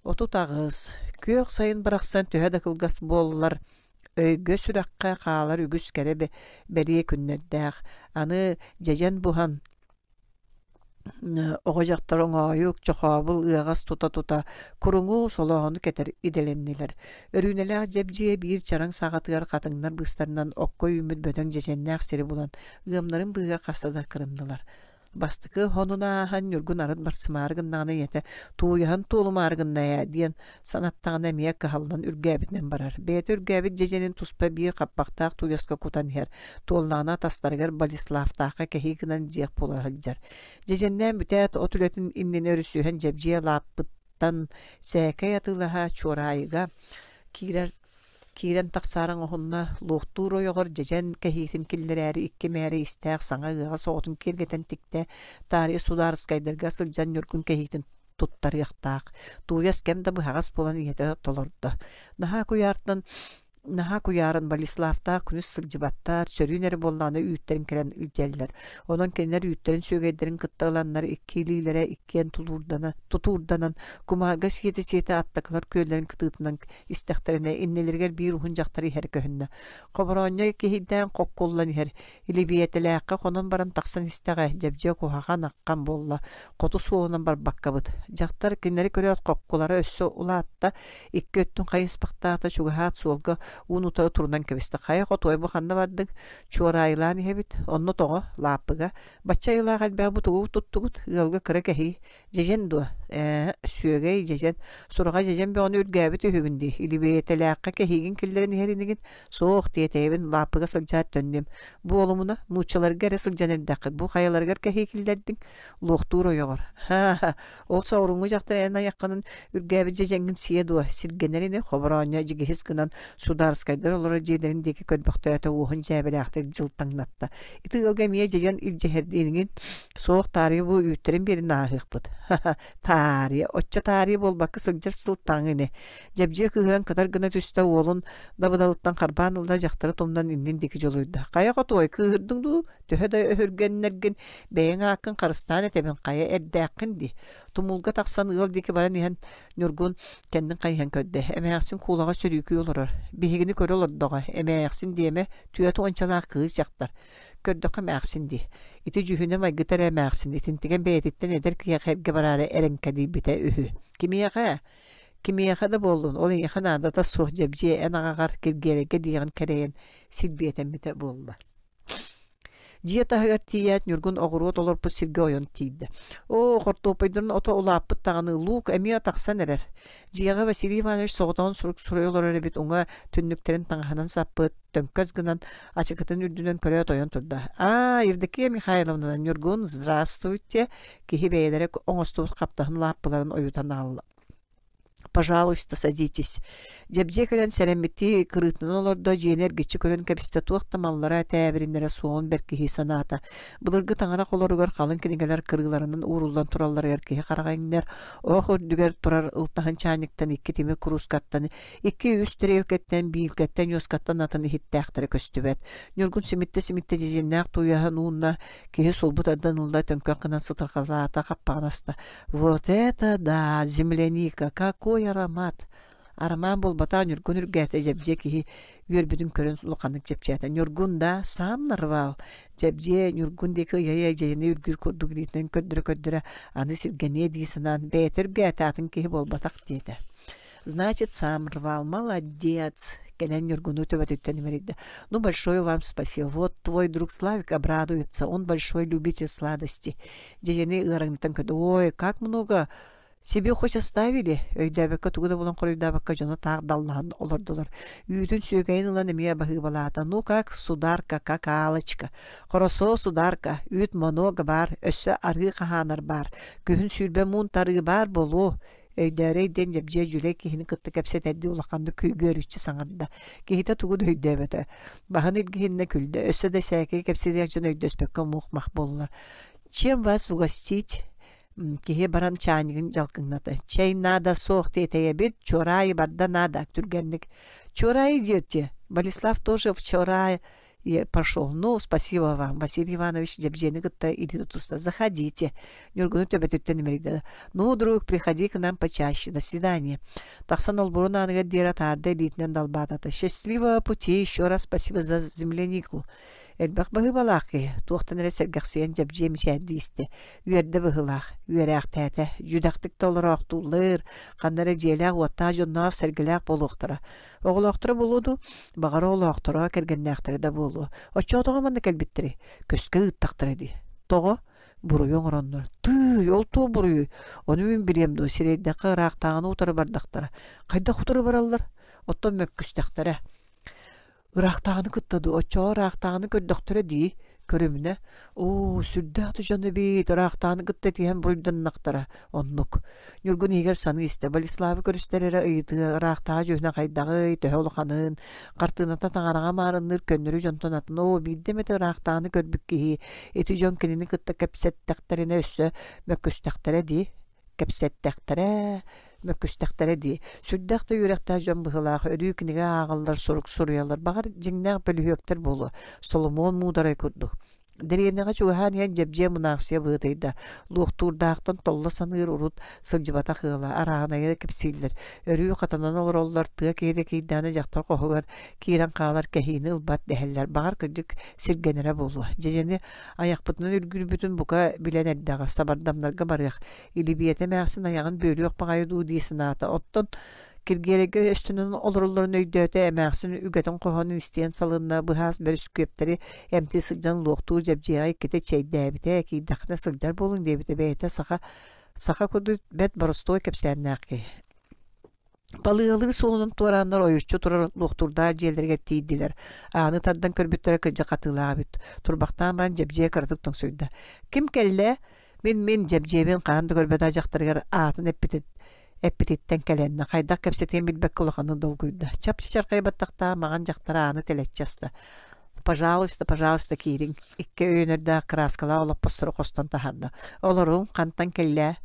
38. Күөх сайын барахсан төһө да кылгас буоллар, өйгө-сүрэххэ хаалар үгүс кэрэ бэлиэ күннэрдээх. Аны дьэдьэн буһан, оҕо-дьахтар оҥоойук, чохообул ыаҕас тута-тута куруҥу, солооһуну кэтэр идэлэннилэр. Өрүүнэлээх дьэбдьиэ биир чараҥ саҕатыгар хатыҥнар быыстарынан окко үүммүт бөдөҥ дьэдьэннээх сири булан, ыамнарын быыһыгар хаста да кырыннылар. Бастакы хонун ааһан Ньургун арыт барсымаары гыннаҕына ийэтэ «Тууйаһан туолумаары гынна ээ» диэн санаттаҕына эмиэ кыһаллан үргээбитинэн барар. Бэйэтэ үргээбит дьэдьэнин туспа биир хаппахтаах тууйаска кутан иһэр. Туоллаҕына атастарыгар Болеславтаахха кэһии гынан дьиэх буола сылдьар. Дьэдьэннээн бүтээт от үлэтин иннинэ өрүсүһэн дьэбдьиэ лааппыттан сээкэй атыылаһа Чуораайыга киирэр Киирэн тахсаары оҥоһунна, луохтуур ойоҕор дьэдьэн кэһиитин киллэрээри икки мээрэ истээх саҥа ыаҕас оҕотун киэргэтэн тиктэ, таарыйа судаарыскайдарга сылдьан Ньургун кэһиитин туттарыахтаах. Тууйас кэм да быһаҕас буолан ийэтэ толордо. Наһаа куйаартан Наһаа куйааран Болеславтаах күнүс сылдьыбаттар, сөрүүн эрэ буоллаҕына үүттэрин кэлэн илдьэллэр. Онон кинилэр үүттэрин сүөгэйдэрин кытта ыланнар икки илиилэрэ иккиэн тулуурдана, тутуурданан кумаарга сиэтэ-сиэтэ аттакылар күөллэрин кытыытынан истэхтэринэ иннилэригэр биир уһун дьахтар иһэрэ көһүннэ. Хобороонньо киһийдээн хоккуллан иһэр. Илибиэтэлээххэ хонон баран тахсан истэҕэ, дьэбдьиэ куһаҕан аххан буолла. Хоту суолунан барбаккабыт. Дьахтар кинилэри көрөөт хоккулара өссө улаатта, икки өттүн хайыспахтаата чугаһаат суолга уун утары турунан кэбистэ. Хайа хотуой бу ханна бардыҥ? Чуораайылаан иһэбит. Онно тоҕо? Лааппыга. Бачча айылаах элбэҕи бу тугу туттугут? Ыалга кыра кэһии. Дьэдьэн дуо? Ээ, сүөгэй, дьэдьэн. Сураҕа дьэдьэн бөҕөнү үргээбит үһүгүн дии. Илибиэтэлээххэ кэһиигин киллэрэн иһэр инигин? Суох, тиэтэйэбин, лааппыга сылдьаат төннүөм. Буолумуна, нууччаларга эрэ сылдьан эрдэххит. Бу хайаларыгар кэһии киллэрдиҥ? Луохтуур ойоҕор. Ха-ха, ол соҕурууҥҥу дьахтар эн айаххынан үргээбит дьэдьэҥҥин сиэ дуо? Сиргэнэр ини, хобороонньо дьигиһис гынан судаарыскайдар олорор дьиэлэрин диэки көрбөхтөөтө уоһун дьээбэлээхтик дьылтаҥнатта. Ити ыалга эмиэ дьэдьэн илдьэһэрдииниҥин Суох, таарыйа бу үүттэрин биэрин ааһыахпыт. Ха-ха, таарыйа, оччо таарыйа буолбакка сылдьар сылтаҥ ини. Дьэбдьиэ кыыһыран кытар гына түстэ уолун дабыдалыттан харбаан ылла дьахтары тумнан иннин диэки дьулуйда. Хайа хотуой, кыыһырдыҥ дуу? Төһө да өһүргэннэргин, бэйэҥ ааккын харыстаан этэбин, хайа эрдээххин дии. Тумулга тахсан ыал диэки баран иһэн Ньургун кэннин хайыһан көрдө. Эмээхсин куулаҕа сөрүүкүү олорор. Биһигини көрө олордоҕо. Эмээхсин диэмэ, түөрт уончалаах кыыс дьахтар. Көрдөххө эмээхсин дии. Ити дьүһүнэ майгыта эрэ эмээхсин, итинтигэн бэйэтиттэн эдэр киһиэхэ эргэ бараары эрэҥкэдийбитэ үһү. Кимиэхэ? Кимиэхэ да буоллун, ол эйиэхэ наадата суох дьэбдьиэ эн аҕаҕар Киргиэлэйгэ диэҕин кэрэйэн силбиэтэммитэ буолла. Дьиэ таһыгар тиийээт Ньургун оҕуруот олорпут сиргэ ойон тиийдэ. Оо, хортуоппуйдарын ото улааппыт даҕаны, луук эмиэ тахсан эрэр. Дьиэҕэ Василий Иванович соҕотоҕун сурук суруйа олорор эбит, уҥа түннүктэрин таҥаһынан саппыт, төҥкөс гынан ачыкытын үрдүнэн көрөөт ойон турда. «Аа, Евдокия Михайловна, Ньургун, здравствуйте!» Киһи бэйэлэрэ оҥостубут хаптаһын лааппыларын ойутан аҕалла. «Пожалуйста, садитесь». Дьэбдьиэ кэлэн сэрэммиттии кырыытынан олордо, дьиэни эргиччи көрөн кэбистэ, туох да маллара, тээбириннэрэ суоҕун бэркиһии санаата. Былыргы таҥара холоругар халыҥ кинигэлэр кырыыларынан ууруллан туралларыгар киһи хараҕа иҥнэр, оһох үрдүгэр турар ылтаһын чаанньыктан икки тимир куруускаттан, икки-үс тэриэлкэттэн, биилкэттэн, ньуоскаттан атын иһиттээхтэрэ көстүбэт. Ньургун симиттэ-симиттэ дьэдьэннээх тууйаһын уунна, киһи сулбу тардан ылла, төҥкөх гынан сытырҕалаата, хаппаҕын аста. Вот это да, земляника, какой аромат! Арамаан буолбатах Ньургун үргээтэ дьэбдьиэ киһи үөрбүтүн көрөн улаханнык чэпчээтэ. Ньургун да сам нарвал. Дьэбдьиэ Ньургун диэки ыйа-ыйа дьэйэни үргүүр курдук илиитинэн көрдөрө-көрдөрө аны сиргэниэ дии санаан бэйэтэ үргээтэ атын киһи буолбатах диэтэ. Значит, сам рвал. Молодец. Кэлэн Ньургуну төбөтүттэн имэрийдэ. Ну, большое вам спасибо. Вот твой друг Славик обрадуется. Он большой любитель сладости. Дьэйэни ыараҥнатан көрдө. Ой, как много Себе хоть оставили, өйдөөбөккө тугу да булан хоруйдаабакка дьоно таах даллаһан олордулар. Үүтүн сүөгэйин ылан эмиэ баһыыбалаата. Ну как, сударка, как алочка. Хорошо, сударка, үүт много баар, өссө арыы хаһаанар баар. Күһүн 20 муун тарыы баар буолуо. Өйдөөрөй диэн дьэбдьиэ дьүлэй киһини кытта кэпсэтэрдии улаханнык күйгүөрүччү саҥарда. Киһитэ тугу да өйдөөбөтө. Баһын илгиһиннэ күлдэ. Өссө да сээкэй кэпсэтиэх дьон өйдөспөккө мух-мах буоллулар. Чем вас угостить? Киһи баран чаанньыгын дьалкыҥната. Чэй наада суох тиэтэйэбит, Чуораайы барда наада түргэнник. Чуораайы идете. Болеслав тоже вчера пошел. Ну, спасибо вам, Василий Иванович дьэбдьиэни кытта илии тутуста. Заходите. Ньургуну төбөтүттэн имэрийдэ. Ну, друг, приходи к нам почаще. До свидания. Тахсан олбурун ааныгар диэри атаарда илиитинэн далбаатата. Счастливого пути, еще раз спасибо за землянику. Элбэх баһыыбалаах киһи, туохтан эрэ сэргэхсийэн дьэбдьиэ мичээрдии истэ. Үөрдэ быһыылаах, үөрээхтээтэ, дьүдэхтик да олороохтууллар, ханна эрэ дьиэлээх-уоттаах дьонноох сэргэлээх буолуохтара. Оҕолоохторо буолуо дуу, баҕар оҕолоохторо, кэргэннээхтэрэ да буолуо. Оччоҕо тоҕо манна кэлбиттэрий? Көскө ыыттахтара дии. Тоҕо? Буруйу оҥороннор. Тыый, ол туох буруйуй? Ону мин билиэм дуо, сирэйдэххэ ыраахтааҕыны утары бардахтара. Хайдах утары бараллар? Оттон мөккүстэхтэрэ. Ыраахтааҕыны кытта дуу, оччоҕо ыраахтааҕыны көрдөхтөрө дии, көрүмүнэ. Оо, сүрдээх да дьон эбит, ыраахтааҕыны кытта этиһэн буруйданнахтара. Оннук. Ньургун иһигэр саныы истэ, Болеславы көрүстэр эрэ ыйытыа, ыраахтааҕы дьүһүнэ хайдаҕый, төһө улаханын, хартыыната таҥараҕа маарынныыр көннөрү дьонтон атын, оо, биирдэ эмэтэ ыраахтааҕыны көрбүт киһи, ити дьон кинини кытта кэпсэттэхтэринэ өссө мөккүстэхтэрэ дии. Кэпсэттэхтэрэ, мөккүстэхтэрэ дии. Сүрдээх да үөрэхтээх дьон быһыылаах, өрүү кинигэ ааҕаллар, сурук суруйаллар. Баҕар, дьиҥнээх бөлүһүөктэр буолуо, Соломуон муударай курдук. Дэриэбинэҕэ чугаһаан иһэн Дьэбдьиэ мунаахсыйа быһыытыйда. Луохтуурдаахтан толло саныыр урут сылдьыбатах ыала, арааһынайы кэпсииллэр. Өрүү хатанан олороллор, тыа киһитэ киирдэҕинэ дьахтар хоһугар киирэн хаалар кэһиини ылбат дэһэллэр. Баҕар, кырдьык, сиргэнэрэ буолуо. Дьэдьэни Айахпытынан үргүрбүтүн бука билэн эрдэҕэ, сабардамнарга барыах, Илибиэтэ эмээхсин айаҕын бүөлүөх баҕайы дуу дии санаата. Оттон Киргиэлэйгэ өстөнөн олороллорун өйдөөтө, эмээхсин үгэтин хоһоонун истиэн салынна, быһаас бөрүскүөптэри эмтии сылдьан луохтуур дьэбдьиэҕэ иккитэ чэйдээбитэ, киирдэххинэ сылдьар буолуҥ диэбитэ бэйэтэ саха саха курдук бэрт боростуой кэпсээннээх киһи. Балыыһалыы суолунан туорааннар ойуччу турар луохтуурдаах дьиэлэригэр тиийдилэр. Ааны тардан көрбүттэрэ кырдьык хатыылаах эбит. Турбахтаан баран Дьэбдьиэ кыратык тоҥсуйда. «Ким кэллэ?» Мин-мин Дьэбдьиэбин хаһан да көрбөтөх дьахтарыгар аатын эппитин эппититтэн кэлэннэ. Хайдах кэпсэтиэн билбэккэ улаханнык долгуйда. Чап-чачархай баттахтаах маҥан дьахтар ааны тэлэччи аста. «Пожалуйста, пожалуйста, киириҥ» икки өйөнөрдөөх кырааскалаах олоппостору хостон таһаарда. «Олоруҥ, хантан кэллэ?»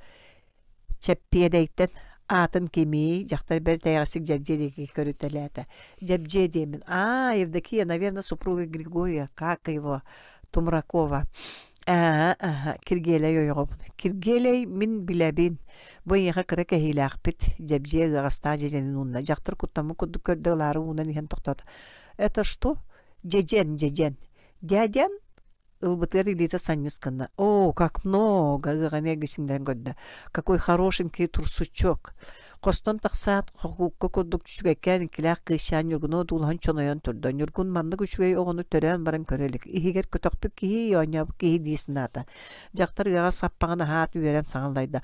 Чэппиэдэйтэн аатын кимий? Дьахтар бэрт эйэҕэстик Дьэбдьиэ диэки көрүтэлээтэ. Дьэбдьиэ диэммин. Аа, Евдокия, наверное, супруга Григория, как его, Тумракова. Аа, аха, Киргиэлэй ойоҕобун. Киргиэлэй мин билэбин. Бу эйиэхэ кыра кэһиилээхпит. Дьэбдьиэ ыаҕастаах дьэдьэнин уунна. Дьахтар куттаммыт курдук көрдө, ылаары уунан иһэн тохтоото. Это что? Дьэдьэн, дьэдьэн. Дядян Ылбытыгар илиитэ санньыс гынна. «О, как много!» ыаҕаны эргичиҥнээн көрдө. «Какой хорошенький турсучок!» Хостон тахсаат, хокуукка курдук үчүгэйкээн иккилээх кыысчаан Ньургуну одуулаһан чонойон турда. Ньургун маннык үчүгэй оҕону төрөөн баран көрө илик. Иһигэр көтөхпүт киһи, оонньообут киһи дии санаата. Дьахтар ыаҕас саппаҕын аһаат үөрэн саҥалайда.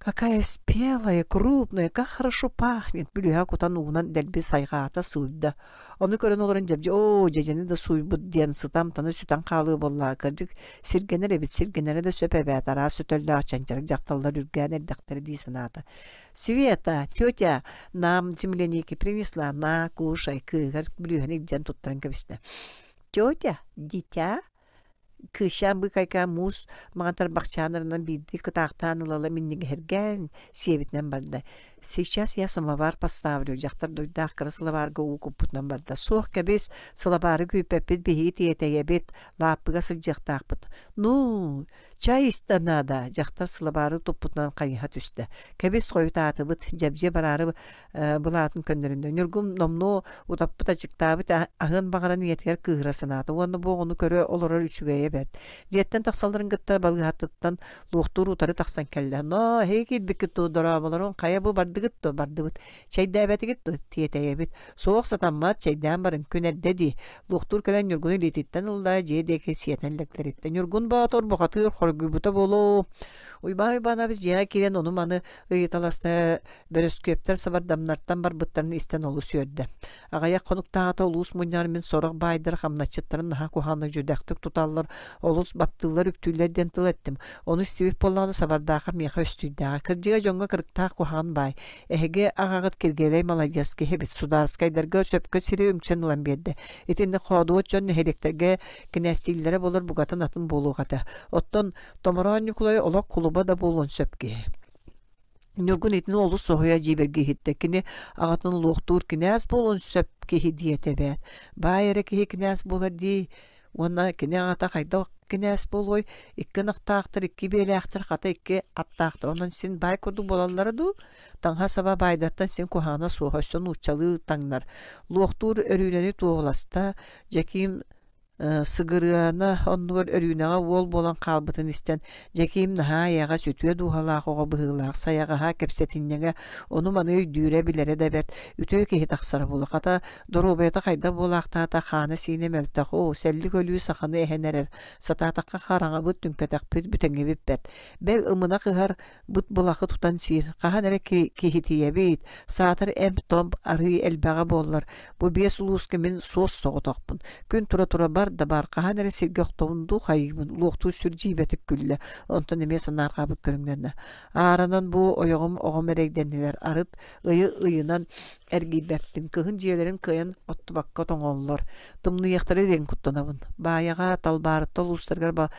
«Какая спелая, крупная, как хорошо пахнет!» бүлүүһэ кутан уунан дэлби сайҕаата, сууйда. Ону көрөн олорон Дьэбдьэ оо, дьэдьэни да сууйбут диэн сыта амтана сүтэн хаалыа буоллаҕа кырдьык сиргэнэр эбит, сиргэнэрэ да сөп эбээт, араас сөтөллөөх чанчарык дьахталлар үргээн эрдэхтэрэ дии санаата. Света, тетя, нам земляники принесла, на, кушай, кыыһыгар бүлүүһэни илдьэн туттаран кэбистэ. Тетя, дитя, Кыысчаан быыкайка муус маҥан тарбахчааннарынан биирдии кытаахтаан ыла-ыла минньигэһиргээн сиэбитинэн барда. «Сейчас я самовар поставлю» дьахтар дуйдаах кыра сылабаарга уу куппутунан барда. «Суох кэбис, сылабаары күүппэппит, биһиги тиэтэйэбит, лааппыга сылдьыахтаахпыт». «Ну, чай иста надо» дьахтар сылабаары туппутунан хайыһа түстэ. «Кэбис, хойутаатыбыт, дьэбдьиэ бараары былаатын көннөрүннэ. Ньургун номнуо утаппыт, ачыктаабыт аһыан баҕаран ийэтигэр кыыһыра санаата уонна бу оҕону көрө олорор үчүгэйэ бэрт. Дьиэттэн тахсалларын кытта балыыһатыттан луохтуур утары тахсан кэллэ. «Ноо, эһиги киирбиккит дуо, дорооболорун, хайа бу бардыгыт дуо, бардыбыт. Чэйдээбэтигит дуо, тиэтэйэбит. Суох сатаммат, чэйдээн барыҥ, күн эрдэ дии». Луохтуур кэлэн Ньургуну илиититтэн ылла, дьиэ диэки сиэтэн лэглэриттэ. Ньургун Боотур бухатыыр хоргуйбута буолуо. Уйбаан Уйбаанабыс дьиэҕэ киирэн ону-маны ыйыталаста, Бөрөскүөптэр сабардамнартан барбыттарын истэн олус үөрдэ. Аҕыйах хонуктааҕыта улуус мунньаҕар мин сорох баайдар хамначчыттарын наһаа куһаҕаннык дьүдэхтик туталлар, олус баттыыллар, үктүүллэр диэн тыл эттим. Ону истибит буоллаҕына Сабардаахха миэхэ өстүйдээҕэ. Кырдьыга дьоҥҥо кырыктаах куһаҕан баай. Эһиги аҕаҕыт Киргиэлэй маладьыас киһи эбит. Судаарыскайдарга сөпкө сири үҥсэн ылан биэрдэ. Итинник хоодуот дьон нэһилиэктэргэ кинээстииллэрэ буолар букатын атын буолуох этэ. Оттон Томороон Ньукулай олох кулуба кулуба да буолуон сөп киһи. Ньургун итини олус соһуйа дьиибэргэ иһиттэ. Кини аҕатын луохтуур кинээс буолуон сөп киһи диэтэ эбээт. Баай эрэ киһи кинээс буолар дии. Уонна кини аҕата хайдах кинээс буолуой? Икки ынахтаахтар, икки биэлээхтэр, хата икки аттаахтар. Онон син баай курдук буолаллара дуу? Таҥаһа-саба баайдартан син куһаҕана суох, өссө нууччалыы таҥнар. Луохтуур Өрүүнэни туоһуласта, Дьэкиим Сыгырыана оннугар Өрүүнэҕэ уол буолан хаалбытын истэн, Дьэкиим наһаа эйэҕэс, үтүө дууһалаах оҕо быһыылаах, сайаҕаһа, кэпсэтинньэҥэ, ону-маны өйдүүрэ, билэрэ да бэрт, үтүө киһи тахсара буолуо. Хата, доруобуйата хайдах буолаахтаата, хаана-сиинэ мөлтөх, оо, сэллик өлүү саханы эһэн эрэр, сатаатахха хараҥабыт, түҥкэтэхпит, бүтэҥибит бэрт. Бэл, ымынах ыһар, быт былахы тутан сиир, хаһан эрэ киһитийэбит, саатар эмп-томп арыы элбэҕэ буоллар, бу биэс улууска мин суос соҕотохпун, күн тура-тура бар да бар, хаһан эрэ сиргэ охтобун дуу хайыыбын, луохтуу сүр дьиибэтик күллэ, онтон эмиэ санаарҕаабыт көрүҥнэннэ. Ааранан бу ойоҕум оҕом эрэйдэннилэр, арыт ыйы ыйынан эргийбэппин, кыһын дьиэлэрин кыайан оттубакка тоҥоллор, тымныйыахтара диэн куттанабын. Баайаҕа, Талбаарытта улуустарыгар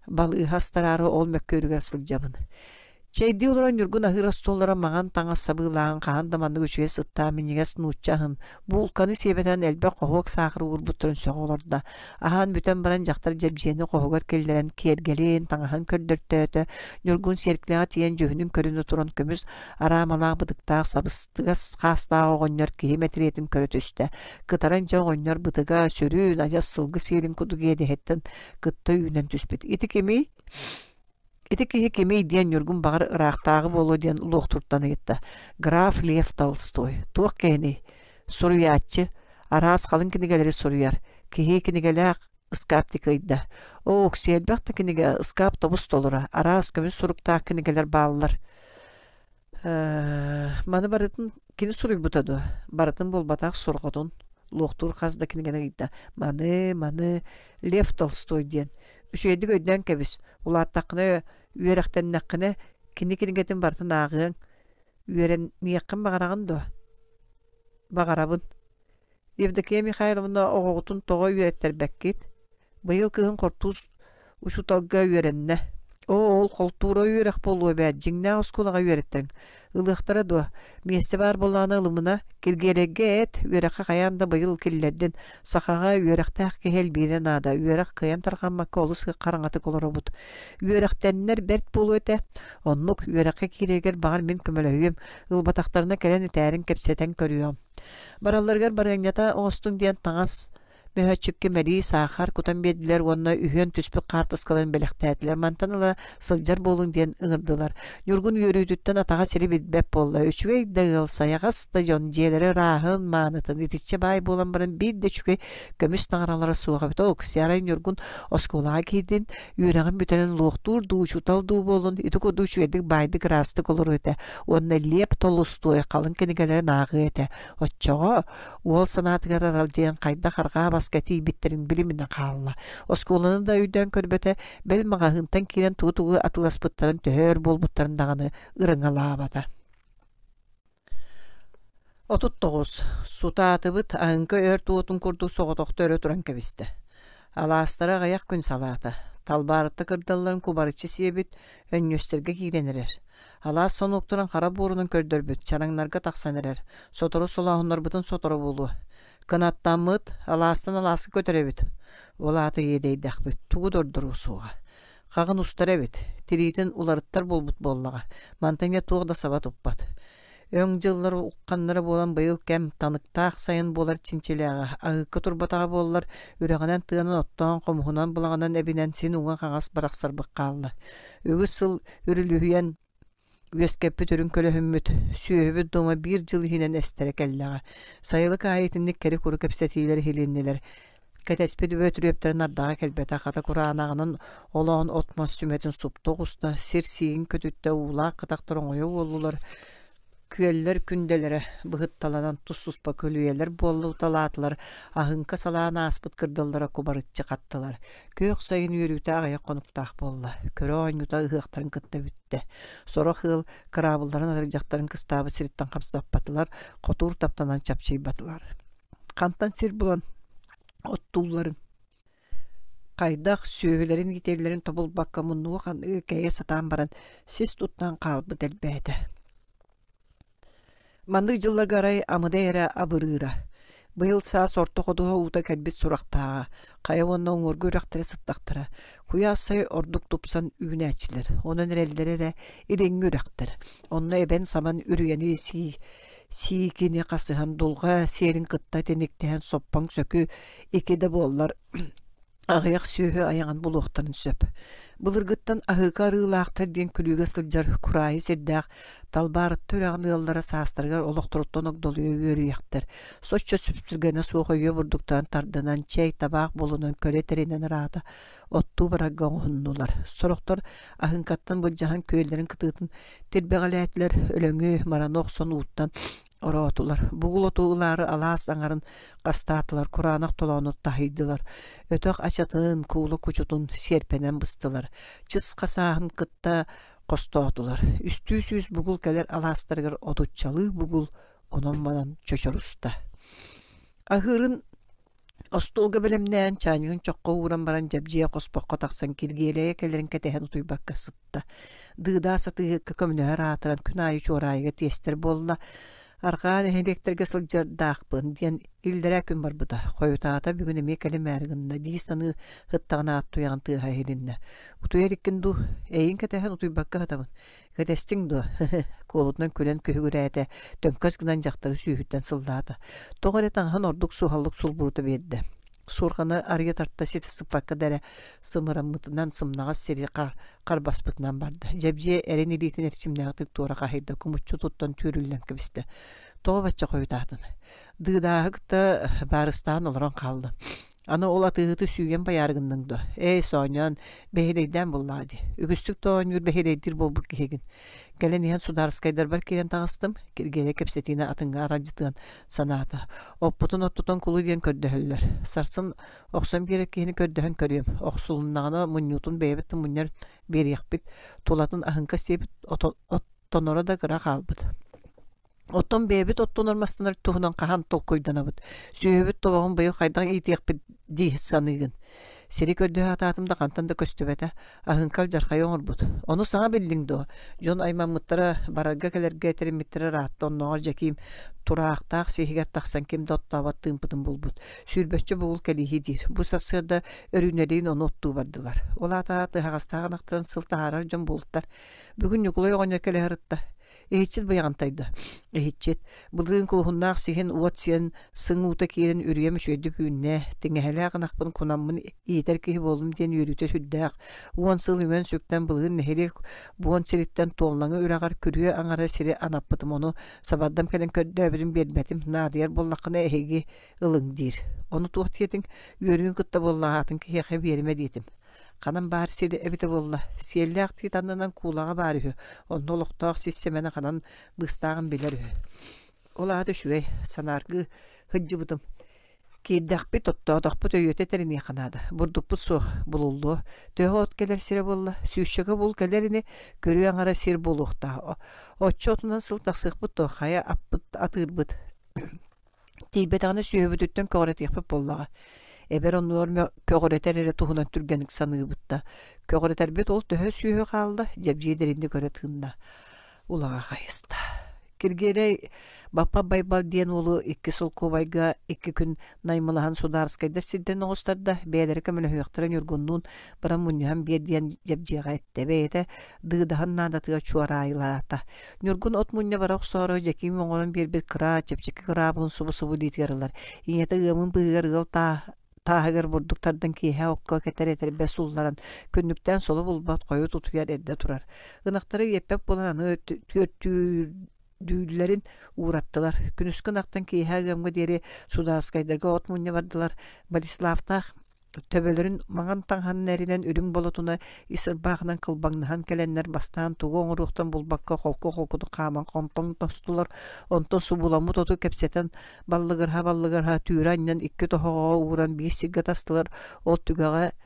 балыыһа астараары ол мөккүөрүгэр сылдьабын. Чэйдии олорон Ньургун аһыыр остуоллара маҥан таҥас сабыылааҕын хаһан да маннык үчүгэй сыттаах минньигэс нуучча аһын, буулканы сиэбэтэн элбэх хоһуок саахары уурбуттарын сөҕө олордо. Аһаан бүтэн баран дьахтар дьэбдьиэни хоһугар киллэрэн киэргэлин, таҥаһын көрдөртөөтө. Ньургун сиэркилэҕэ тиийэн дьүһүнүн көрүнэ туран көмүс араамалаах бытыктаах сабыстыгас хаастаах оҕонньор киһи мэтириэтин көрө түстэ. Кытаран дьэ оҕонньор бытыга сүрүн адьас сылгы сиэлин курдук иэдэһиттэн кытта үүнэн түспүт. Ити кимий? Ити киһи кимий диэн Ньургун баҕар ыраахтааҕы буолуо диэн луохтуртан ыйытта. Граф Лев Толстой. Туох киһиний? Суруйааччы. Араас халыҥ кинигэлэри суруйар. Киһи кинигэлээх ыскаап тикыйда. Оо, Окси, элбэх да кинигэ, ыскаап тобус толоро. Араас көмүс суруктаах кинигэлэр бааллар. Маны барытын кини суруйбута дуо? Барытын буолбатах сорҕотун луохтуур хас да кинигэни ыйда. Маны, маны Лев Толстой диэн. Үчүгэйдик өйдөөн кэбис. Улааттаххына, үөрэхтэннэххинэ кини кинигэтин барытын ааҕыаҥ. Үөрэниэххин баҕараҕын дуо? Баҕарабын. Евдокия Михайловна оҕоҕутун тоҕо үөрэттэрбэккит? Быйыл кыһын хортуус учууталга үөрэннэ. Оо, ол холтуура үөрэх буолуо эбээт, дьиҥнээх оскуолаҕа үөрэттэҥ. Ылыахтара дуо? Миэстэ баар буоллаҕына ылымына, Киргиэлэйгэ эт, үөрэххэ хайаан да быйыл киллэрдин. Сахаҕа үөрэхтээх киһи элбиирэ наада, үөрэх кыайан тарҕаммакка олус хараҥатык олоробут. Үөрэхтэннэр бэрт буолуо этэ. Оннук, үөрэххэ киирэргэр баҕар мин көмөлөһүөм, ылбатахтарына кэлэн этээрин кэпсэтэн көрүөм. Баралларыгар барыанньата оҥостуҥ диэн таҥас мөһөөччүккэ мэлии, саахар кутан биэрдилэр уонна үһүөн түспүт хаартыскаларын бэлэхтээтилэр. Мантан ыла сылдьар буолуҥ диэн ыҥырдылар. Ньургун үөрүүтүттэн атаҕа сири билбэт буолла. Үчүгэй да ыал, сайаҕас да дьон дьиэлэрэ ырааһын, маанытын, итиччэ баай буолан баран биир да үчүгэй көмүс таҥаралара суох эбит. Оо, Оксиарай Ньургун оскуолаҕа киирдин, үөрэҕин бүтэрэн луохтуур дуу, учуутал дуу буоллун, ити курдук үчүгэйдик баайдык ыраастык олоруо этэ уонна Лиэп Толустуой халыҥ кинигэлэрин ааҕыа этэ. Оччоҕо уол санаатыгар аралдьыйан хайдах арҕаа баска тиийбиттэрин билиминэ хаалла. Оскуоланы да өйдөөн көрбөтө, бэл маҕаһыынтан киирэн тугу-тугу атыыласпыттарын төһө өр буолбуттарын даҕаны ырыҥалаабата. 39. Сутаатыбыт аһыҥка өр туотун курдук соҕотохто өрө туран кэбистэ. Алаастара аҕыйах күн салаата. Талбаарытта кырдалларын кубарыччы сиэбит, өнньүөстэргэ киирэн эрэр. Алаас сонуоктарын хара буорунан көрдөрбүт, чараҥнарга тахсан эрэр. Сотору солооһуннарбытын сотору буолуо. Кынаттаммыт, алаастан алааска көтөр эбит. Ол аата иэдэйдэхпит, тугу да ордоруо суоҕа. Хаҕын устар эбит, тириитин уларыттар буолбут буоллаҕа. Мантан туох да саба туппат. Өҥ дьыллар ухханнара буолан быйыл кэм таныктаах сайын буолар чинчилээҕэ, аһыыкка турбатаҕа буоллар, үрэҕинэн тыанан оттоон, хомуһунан былаҕынан эбинэн син уҥа-хаҥас барахсарбыт хаалла. Үгүс сыл үрүлүһүйэн үөскэппит үрүҥ көлөһүммүт, сүөһүбүт дуома биир дьыл иһинэн эстэрэ кэллэҕэ. Сайылык аайы итинник кэри-куру кэпсэтиилэр иһилиннилэр. Кэтэспит Бөөтүрүөптэрин ардаҕа кэлбэтэх, хата кураанаҕынан олоон от-мас сүмэтин супту оҕуста, сир сиигин көтүттэ, уулаах кытахтар оҥойо уоллулар, күөллэр күндэлэрэ быһытталанан тус-туспа көлүйэлэр буоллуталаатылар, аһыҥка салаан ааспыт кырдаллара кубарыччы хаттылар. Күөх сайын үөрүүтэ аҕыйах хонуктаах буолла, көрө оонньуута ыһыахтарын кытта бүттэ. Сорох ыал кыраабылларын атырдьахтарын кыстаабыт сириттэн хапсаппатылар, хотуур таптанан чапчыйбатылар. Хантан сир булан оттуулларын. Хайдах сүөһүлэрин иитэллэрин тобулбакка муннуга ханныгы кэйэ сатаан баран сис туттан хаалбыт элбээтэ. Маннык дьылларга арай Амыдай эрэ абырыыра. Быйыл саас орто ходуһа уута кэлбит сурахтааҕа, хайа уонна уҥуоргу үрэхтэрэ сыттахтара, куйаас сай ордук тупсан үүнээччилэр, онон эрэллэрэ эрэ илиҥҥи үрэхтэр. Онно эбэн-саман үрүйэни сии сиикини хасыһан дулҕа сиэрин кытта тиниктэһэн соппоҥ сөкү ики да буоллар аҕыйах сүөһү айаҕын булуохтарын сөп. Былыргыттан аһыыка арыылаахтар диэн күлүүгэ сылдьар кураайы сирдээх Талбаарытта үрэҕин ыаллара саастарыгар олохторуттан огдолуйа үөрүйэхтэр. Соччо сүпсүлгэнэ суох өйүө бурдуктаан тардынан, чэй, табаах булунан, көлө тэринэн ыраата оттуу барарга оҥоһуннулар. Сорохтор аһыҥкаттан былдьаһан күөллэрин кытыытын тирбэҕэлээтилэр, өлөҥү, мараны охсон ууттан ороотулар. Бугул оту ылаары алаас аҥарын хастаатылар, кураанах толоону таһыйдылар. Өтөх ачатын, куула кучутун сиэрпэнэн быстылар. Чыс хасааһын кытта хостоотулар. Үстүү сүүс бугул кэлэр алаастарыгар отуччалыы бугул онон-манан чочоруста. Аһыырын Остуолга бэлэмнээн, чаанньыгын чоххо ууран баран дьэбдьиэ хоспоххо тахсан Киргиэлэйэ кэлэрин кэтэһэн утуйбакка сытта. Дыыдаа сатыыһыкка көмөлөһөр аатыран күн аайы чуораайыга тиэстэр буолла. Арҕаа нэһилиэктэргэ сылдьардаахпын диэн иллэрээ күн барбыта. Хойутаата бүгүн эмиэ кэлимээри гынна дии саныы сыттаҕына аат туйаҕын тыаһа иһилиннэ. Утуйар иккин дуу? Эйигин кэтэһэн утуйбакка сытабын. Кэтэстиҥ дуо? куолутунан күлэн күһүгүрээтэ, төҥкөс гынан дьахтары сүүһүттэн сыллаата. Тоҕо эрэ таҥаһын ордук суһаллык сулбурута биэрдэ. Суорҕаны арыйа тарта ситэ сыппакка да эрэ сымыраммытынан сымнаҕас сири харбаспытынан барда. Дьэбдьиэ эрин илиитин эрчимнээхтик туора хаһыйда, кумуччу туттан түүрүллэн кэбистэ. Тоҕо бачча хойутаатын? Дыыдааһы кытта баарыстаан олорон хаалла. Аны ол атыыһыты сүүйэн байаары гынныҥ дуо? Ээ, соонньоон, бэһиэлэйдээн буллаҕа дии. Үгүстүк да оонньуур бэһиэлэйдиир буолбут киһигин. Кэлэн иһэн судаарыскайдарбар киирэн таҕыстым, Киргиэлэй кэпсэтиини атыҥҥа аралдьытыан санаата. Оппутун оттотон кулу диэн көрдөһөллөр. Сарсын охсон биэрэр киһини көрдөһөн көрүөм. Охсулуннаҕына мунньуутун бэйэбит да мунньар биэриэхпит. Тулатын аһыҥка сиэбит оттоноро да кыра хаалбыт. Оттон бэйэбит оттонор мастанар туһунан хаһан толкуйданабыт? Сүөһүбүт тобоҕун быйыл хайдах иитиэхпит дии саныыгын? Сири көрдөһө сатаатым да хантан да көстүбэтэ. Аһыҥка алдьархайы оҥорбут. Ону саҥа биллиҥ дуо? Дьон аймаммыттара, барарга-кэлэргэ тэриммиттэрэ ыраатта. Оннооҕор Дьэкиим тураахтаах сиһигэр тахсан ким да оттообот тыымпытын булбут. Сүүрбэччэ бугул кэлииһи диир. Бу сарсыарда Өрүүнэлиин ону оттуу бардылар. Ол аата тыһаҕастаах ынахтарын сыл таһаарар дьон буолтар. Бүгүн Ньукулай оҕонньор кэлэ сырытта. Иһиччит Быйаҕантайда. Иһиччит, былырыын кулуһуннаах сиһин уот сиэн, сыҥ уута киирэн үрүйэм үчүгэйдик үүннэ, тиҥэһэлээх ынахпын кунаммын иитэр киһи буоллум диэн үөрүүтэ сүрдээх. Уон сыл үҥэн-сүктэн былырыын нэһилиэк буон сириттэн Туоллаҥы үрэҕэр күрүө аҥара сири анаппытым, ону сабардам кэлэн көрдөөбүтүн биэрбэтим, наадыйар буоллаххына эһиги ылыҥ диир. Ону туох диэтиҥ, үөрүүн кытта буоллаҕаатын киһиэхэ биэримэ диэтим. Ханан баар сир эбитэ буолла, сиэллээх тиит аннынан куулаҕа баар үһү, онно олохтоох сис сэмэнэ ханан быыстааҕын билэр үһү. Ол аата үчүгэй, санааргыы сылдьыбытым. Киирдэхпит, оттоотохпут өйүөтэ тэриниэххэ наада. Бурдукпут суох, булуллуо. Төһө от кэлэр сирэ буолла? Сүүсчэкэ бул кэлэр ини, көрүө аҥара сир буолуохтаах. Оччо отунан сыл тахсыахпыт дуо, хайа аппыт атыырбыт Тиийбэтэҕинэ сүөһүбүтүттэн көҕүрэтиэхпит буоллаҕа. Эбэр оннугар көҕүрэтэр эрэ туһунан түргэнник саныыбыт да, көҕүрэтэрбит ол төһө сүөһү хаалла, дьэбдьиэ дириҥник өрө тыынна, улаҕа хайыста. Киргиэлэй Баппа Байбал диэн уолу икки солкуобайга икки күн наймылаһан судаарыскайдар сирдэрин оҕустарда, бэйэлэрэ көмөлөһүөхтэрэ Ньургуннуун баран мунньуһан биэр диэн дьэбдьиэҕэ эттэ. Бэйэтэ дыыдаһан наадатыгар чуораайылаата. Ньургун от мунньа бара охсоору Дьэкиим оҥорон биэрбит кыра, чэпчэки кыраабылын субу-субу илиитигэр ылар. Ийэтэ ыамын быыһыгар ыал тааһыгар бурдук тардан киэһэ окко кэтэр этэрбэс суулларан, күннүктээн соло булбат хойут утуйар эрдэ турар. Ынахтары иэппэт буолан аны түөртүүллэрин уураттылар. Күнүскү ынахтан киэһэ ыамҥа диэри судаарыскайдарга от мунньа бардылар. Бориславтаах Төбөлөрүн маҥан таҥаһын эринэн үрүҥ болотуна ис ырбаахынан кылбаҥнаһан кэлэннэр бастаан тугу оҥоруохтан булбакка холку-холкутук хааман хонтоҥ тостулар, онтон субууламмыт оту кэпсэтэн баллыгырһа-баллыгырһа түүрэ анньан икки тоһоҕоҕо ууран биир сиргэ тастылар, ол түгэҕэ.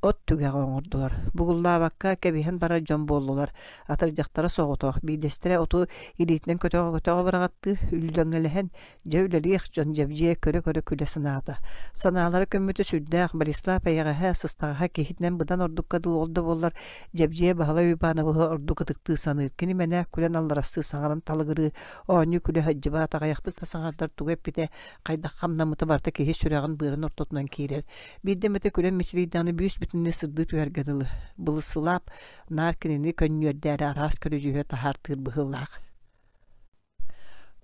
от түгэҕэ оҥордулар. Бугуллаабакка кэбиһэн барар дьон буоллулар. Атырдьахтара соҕотох, биирдэстэрэ оту илиитинэн көтөҕө-көтөҕө быраҕаттыыр, үллэҥэлэһэн дьэ үлэлиэх дьон дьэбдьиэ көрө-көрө күлэ санаата. Санаалара көммүтэ сүрдээх, Борислав эйэҕэһэ, сыстаҕаһа киһитинэн быдан ордукка дылы ол да буоллар Дьэбдьиэ Баһылай Уйбаанабыһы ордук ытыктыы саныыр. Кини мэнээк күлэн алларастыы саҥаран талыгырыы, оонньуу күлэ сылдьыбат, аҕыйахтык да саҥардар тугу эппитэ, хайдах хамнаммыта барыта киһи сүрэҕин-быарын ортотунан киирэр. Биирдэ эмэтэ күлэн мичилийдэҕинэ бүүс-бүтүннүү сырдыы түһэргэ дылы. Былысылаап наар кинини көнньүөрдээри араас көрүдьүөһү таһаартыыр быһыылаах.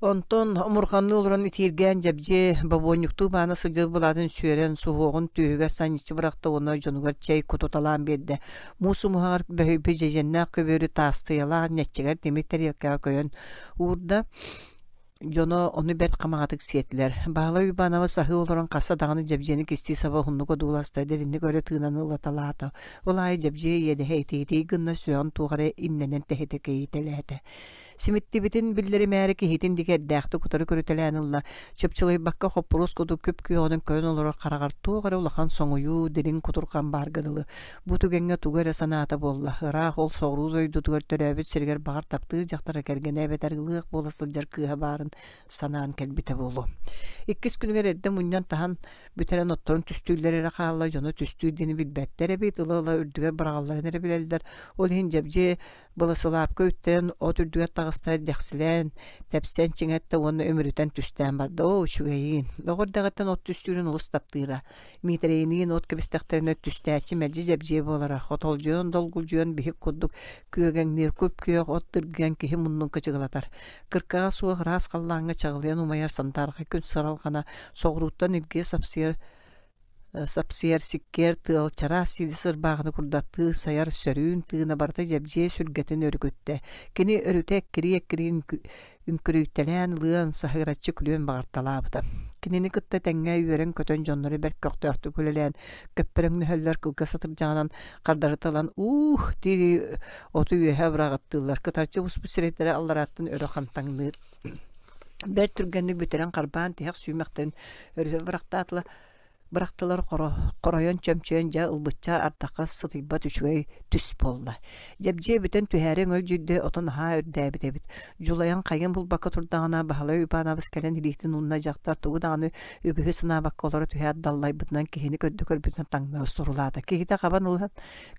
Онтон омурҕанныы олорон итииргээн дьэбдьиэ, бобуонньуктуу баана сылдьыбыт былаатын сүөрэн, суһуоҕун түөһүгэр санньыччы бырахта уонна дьонугар чэй кутуталаан биэрдэ. Муус умуһаҕар бөһүйбүт дьэдьэннээх көбүөрү таастыйалаах нэччэгэр тимир тэриэлкэҕэ көйөн уурда. Дьоно ону бэрт хамаҕатык сиэтилэр. Баһылай Уйбаанабыс аһыы олорон хаста даҕаны дьэбдьиэни кистии саба уһуннук одууласта, диринник өрө тыынан ылаталаата. Ол аайы дьэбдьиэ иэдэһэ итии-итии гынна, сүрэҕин туох эрэ имнэнэн тэһитэ кэйитэлээтэ. Симиттибитин биллэримээри киһитин диэки эрдээхтик утары көрүтэлээн ылла. Чыпчылыйбакка хоппуруос курдук күп-күөҕүнэн көрөн олорор хараҕар туох эрэ улахан соҥуйуу, дириҥ кутурҕан баарга дылы. Бу түгэҥҥэ тугу эрэ санаата буолла. Ыраах ол соҕуруу дойдутугар төрөөбүт сиригэр баҕар таптыыр дьахтара кэргэнэ эбэтэр ылыах буола сылдьар кыыһа баарын санаан кэлбитэ буолуо. Иккис күнүгэр эрдэ мунньан таһан бүтэрэн отторун түстүүллэр эрэ хаалла, дьоно түстүүр диэни билбэттэр эбит, ыла-ыла үрдүгэр быраҕалларын эрэ билэллэр. Ол иһин дьэбдьиэ Быласылаапка үттэрэн от үрдүгэр таҕыста дэхсилээн, тэпсэн чиҥэттэ уонна үмүрүтэн түстээн барда. Оо, үчүгэйиин! Оҕо эрдэҕиттэн от түстүүрүн олус таптыыра. Миитэрэйиниин от кэбистэхтэринэ түстээччи мэлдьи дьэбдьиэ буолара. Хотолдьуйан, долгулдьуйан биһик курдук күөгэҥниир күп-күөх от тыргыйан киһи муннун кычыгылатар. Кыркаҕа суох ыраас халлааҥҥа чаҕылыйан умайар сандаархай күн сыралҕана соҕурууттан илгийэ сапсыйар Сапсыйар сиккиэр тыал чараас сиидэ ырбааҕыны курдаттыы сайар сөрүүн тыына барыта дьэбдьиэ сүргэтин өрүкүттэ. Кини өрүтэ эккирии-эккирии үҥкүрүйтэлээн ылыан, саһыараччы күлүөн баҕарталаабыта. Кинини кытта тэҥҥэ үөрэн-көтөн дьоннору бэрт көхтөөхтүк үлэлээн, көппөрөҥнөһөллөр, кылгас атырдьаҕынан хардарыта ылан уух дии оту үөһэ быраҕаттыыллар, кытарчы буспут сирэйдэрэ алларааттан өрө хантаҥныыр. Бэрт түргэнник бүтэрэн харбаан тиһэх сүүмэхтэрин өрүтэ бырахтаатылар бырахтылар хоройон чөмчөйөн дьэ ылбычча ардахха сытыйбат үчүгэй түс буолла. Дьэбдьиэ бүтэн түһээри өҥөлдьүйдэ отон наһаа үрдээбит эбит. Дьулайан хайын булбакка турдаҕына Баһылай Уйбаанабыс кэлэн илиитин уунна дьахтар тугу даҕаны үгүһү санаабакка олоро түһээт даллайбытынан киһини көрдө көрбүтүнэн таҥнары сурулаата. Киһитэ хабан ылан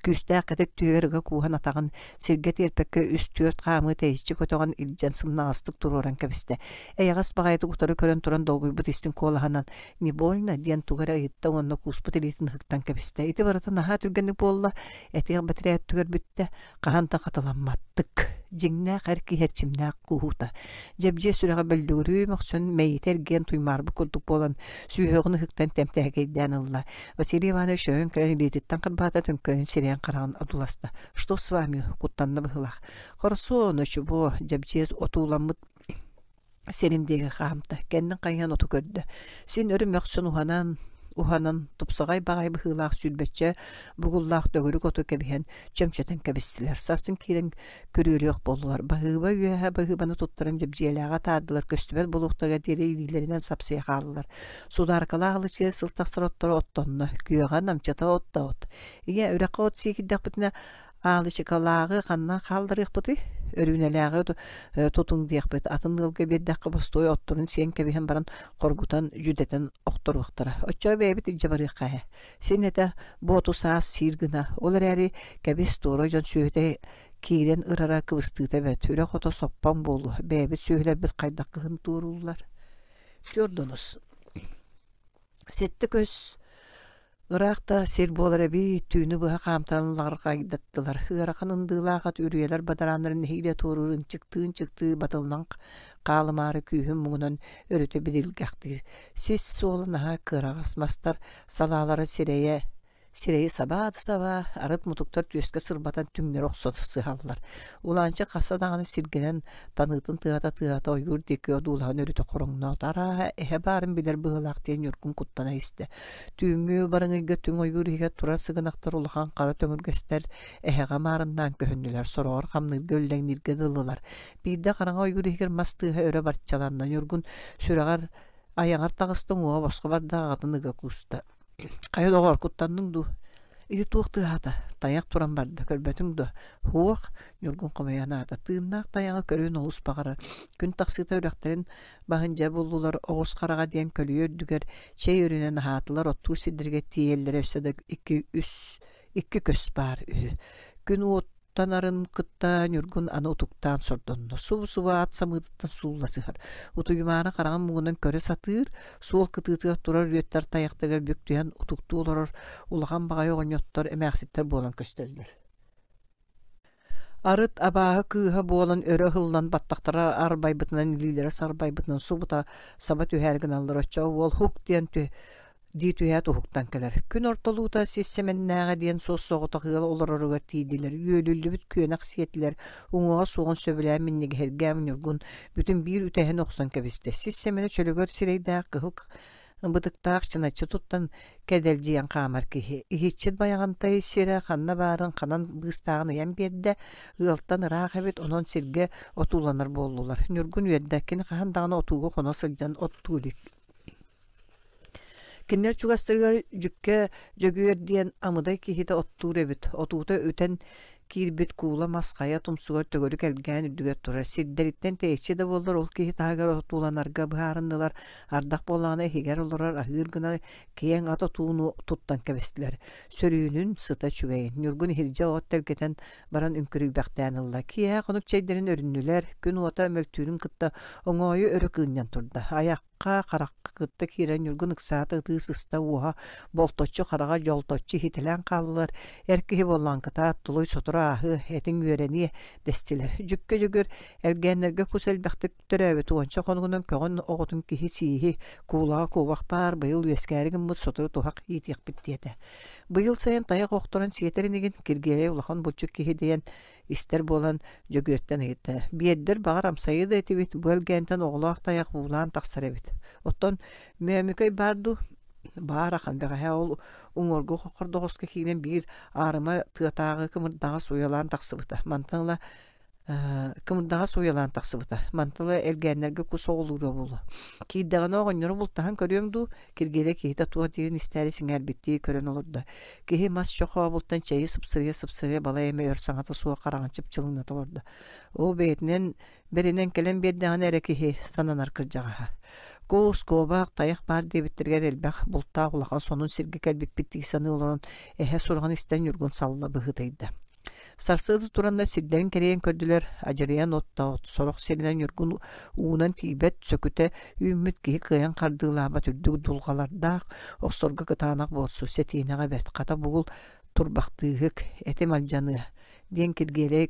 күүстээх кэтит түһүгэр ыга кууһан атаҕын сиргэ тиэрпэккэ үс-түөрт хаамыы тэйиччи көтөҕөн илдьэн сымнаҕастык туруоран кэбистэ. Эйэҕэс баҕайытык утары көрөн туран долгуйбут истиҥ куолаһынан «Не больно?» диэн тугу эрэ ыйытта уонна кууспут илиитин ыһыктан кэбистэ. Ити барыта наһаа түргэнник буолла, этиэх бэтэрээ өттүгэр бүттэ, хаһан да хатыламматтык. Дьиҥнээх эр киһи эрчимнээх кууһуута. Дьэбдьиэ сүрэҕэ бөллүгүрүү мөхсөн, мэйиитэ эргийэн туймаарбыт курдук буолан, сүһүөҕүн ыһыктан тэмтэһэкэйдээн ылла. Василий Иванович өйөн кэлэн илиититтэн харбаата, төҥкөйөн сирэйин-хараҕын одууласта. «Что с вами?» куттанна быһыылаах. «Хорошо, ночубо», Дьэбдьиэ отууламмыт сирин диэки хаамта, кэннин хайыһан оту көрдө. Син өрө мөхсөн уһанан, уһанан, тупсаҕай баҕайы быһыылаах сүүрбэччэ бугуллаах төгүрүк оту кэбиһэн, чөмчөтөн кэбистилэр. Сарсын киирэн күрүөлүөх буоллулар. Баһыыба үөһэ баһыыбаны туттаран дьэбдьиэлээҕи атаардылар, көстүбэт буолуохтарыгар диэри илиилэринэн сапсыйа хааллылар. Судааркалаах алычыа сыл тахсар отторо оттонно, күөҕэ намчыта от да от. Ийэ, үрэххэ от сии киирдэхпитинэ, Аалычыкалааҕы ханна хаалларыахпытый? Өрүүнэлээҕи тутуҥ диэхпит, атын ыалга биэрдэххэ бостуой отторун сиэн кэбиһэн баран хоргутан, дьүдэтэн охторуохтара. Оччоҕо бэйэбит илдьэ барыахха ээ. Син этэ бу оту саас сиир гына. Ол эрээри кэбис туора дьон сүөһүтэ киирэн ырара кыбыстыыта эбэт. Үрэх ото соппоҥ буолуо. Бэйэбит сүөһүлэрбит хайдах кыһын туорууллар? Түөрдонус. Сэттэ көс Ыраах да сир буолар эбит, түүнү быһа хаамтаран лаҕырҕайдаттылар. Ыарахан ындыылаах ат үрүйэлэр бадарааннарын нэһиилэ туоруур ынчыктыы-ынчыктыы батыллан хаалымаары күүһүн муҥунан өрүтэ бидилгэхтиир. Сис суола наһаа кыараҕас мастар салаалара сирэйэ сирэйи сабаа да сабаа, арыт мутуктар түөскэ сырбатан түҥнэри охсо сыһаллар. Улаанчык хаста даҕаны сиргэнэн таныытын тыата-тыата ойуур диэки одуулаһан өрүтэ хороҥноото. Арааһа, эһэ баарын билэр быһыылаах диэн Ньургун куттана истэ. Түүҥҥү барыҥыйга түҥ ойуур иһигэр турар сыгынахтар улахан хара төҥүргэстэр эһэҕэ маарыннаан көһүннүлэр, сороҕор хамныырга үллэҥнииргэ дылылар. Биирдэ хараҥа ойуур иһигэр мас тыаһа өрө барчаланна. Ньургун сүрэҕэр айаҕар таҕыста, уҥуоҕа босхо барда, аҕатын ыга кууста. «Хайа доҕоор, куттанныҥ дуу?» Ити туох тыаһаата? Тайах туран барда, көрбөтүҥ дуо? Һуох, Ньургун хомойон аата. Тыыннаах тайаҕы көрүөн олус баҕарар. Күн тахсыыта үрэхтэрин баһын дьэ буллулар, оҕус хараҕа диэн көлүйэ үрдүгэр чэй өрүнэн аһаатылар, оттуур сирдэригэр тиийэллэрэ өссө да икки үс икки көс баар үһү. Күн уот Танарын кытта Ньургун аны утуктаан сордонно. Субу-субу аат самыытыттан суулла сыһар. Утуйумаары хараҕын муҥунан көрө сатыыр, суол кытыытыгар турар үөттэр тайахтарыгар бүк түһэн утуктуу олорор улахан баҕайы оҕонньоттор, эмээхситтэр буолан көстөллөр. Арыт абааһы кыыһа буолан өрө ыһыллан баттахтара арбайбытынан илиилэрэ сарбайбытынан субута саба түһээри гыналлар оччоҕо уол хук диэн дии түһээт уһуктан кэлэр. Күн ортолуута сис сэмэннээҕэ диэн суос-соҕотох ыал олороругар тиийдилэр. Үөлүллүбүт күөнэх сиэтилэр, уҥуоҕа суоҕун сөбүлээн минньигэһиргээн Ньургун бүтүн биир үтэһин охсон кэбистэ. Сис сэмэнэ чөлүгэр сирэйдээх кыһыл бытыктаах чыначчы туттан кэдэлдьийэн хаамар киһи. Иһиччит Байаҕантай сирэ ханна баарын ханан быыстааҕын ыйан биэрдэ, ыалтан ыраах эбит, онон сиргэ отууланар буоллулар. Ньургун үөрдэ, кини хаһан даҕаны отууга хоно сылдьан оттуу илик. Кинилэр чугастарыгар Дьүккэ Дьөгүөр диэн амыдай киһитэ оттуур эбит, отуута үтэн киирбит куула мас хайа тумсугар төгүрүк элгээн үрдүгэр турар. Сирдэриттэн тэйиччи да буоллар ол киһи таһыгар отууланарга быһаарыннылар, ардах буоллаҕына иһигэр олорор аһыыр гына киэҥ ат отууну туттан кэбистилэр. Сөрүүнүн сыта үчүгэйин. Ньургун иһирдьэ от тэлгэтэн баран үҥкүрүйбэхтээн ылла. Киэһэ хонук чэйдэрин өрүннүлэр, күн уота мөлтүүрүн кытта оҥоойу өрө кыынньан турда. Айах харахха кытта киирэн Ньургун ыксаата ытыы сыста уоһа болточчу хараҕа дьолточчу иһитэлээн хааллылар эр киһи буоллаҕын кытаат тулуй сотору ааһыа этиҥ үөрэниэ дэстилэр Дьүккэ Дьөгүөр элгээннэргэ кус элбэхтик төрөөбүт уонча хонугунан көҕөн оҕотун киһи сииһи куулаҕа куобах баар быйыл үөскээри гыммыт сотору туһах иитиэхпит диэтэ быйыл сайын тайах охторон сиэтэр инигин Киргиэлэй улахан булчут киһи диэн Истэр буолан Дьөгүөртэн ыйытта: «Биэрдэр баҕар амсайыы да этибит, бу элгээнтэн оҕолоох тайах уулаан тахсар эбит. Оттон Мөөмүкэй баар дуу?» Баар ахан бэҕэһээ ол уҥуоргу хордоҕоско киирэн биир аарыма тыатааҕы кымырдаҕас уйалаан тахсыбыта. Мантан ыла кымырдаҕас уйалаан тахсыбыта. Мантан ыла элгээннэргэ кус оҕолуура буолуо. Киирдэҕинэ оҕонньору бултаһан көрүөҥ дуу? Киргиэлэй киһитэ туох диирин истээри сэҥээрбиттии көрөн олордо. Киһи мас чохообултан чэйи сыпсырыйа-сыпсырыйа балай эмэ өр саҥата суох хараҕын чыпчылыҥната олордо. Ол бэйэтинэн бэринэн кэлэн биэрдэҕинэ эрэ киһи сананар кырдьаҕаһа. Кус, куобах, тайах баар диэбиттэригэр элбэх бултаах улахан сонун сиргэ кэлбиппит дии саныы олорон эһэ сураҕын истэн Ньургун салла быһыытыйда. Сарсыарда тураннар сирдэрин кэрийэн көрдүлэр, адьырыйан оттоот, сорох сиринэн Ньургун уунан тиийбэт сөкүтэ үүммүт киһи кыайан хардыылаабат үрдүк дулҕалардаах, охсорго кытаанах буолсу, сэтиэнэҕэ бэрт, хата бугул турбахтыыһык, этим алдьаныа диэн Киргиэлэй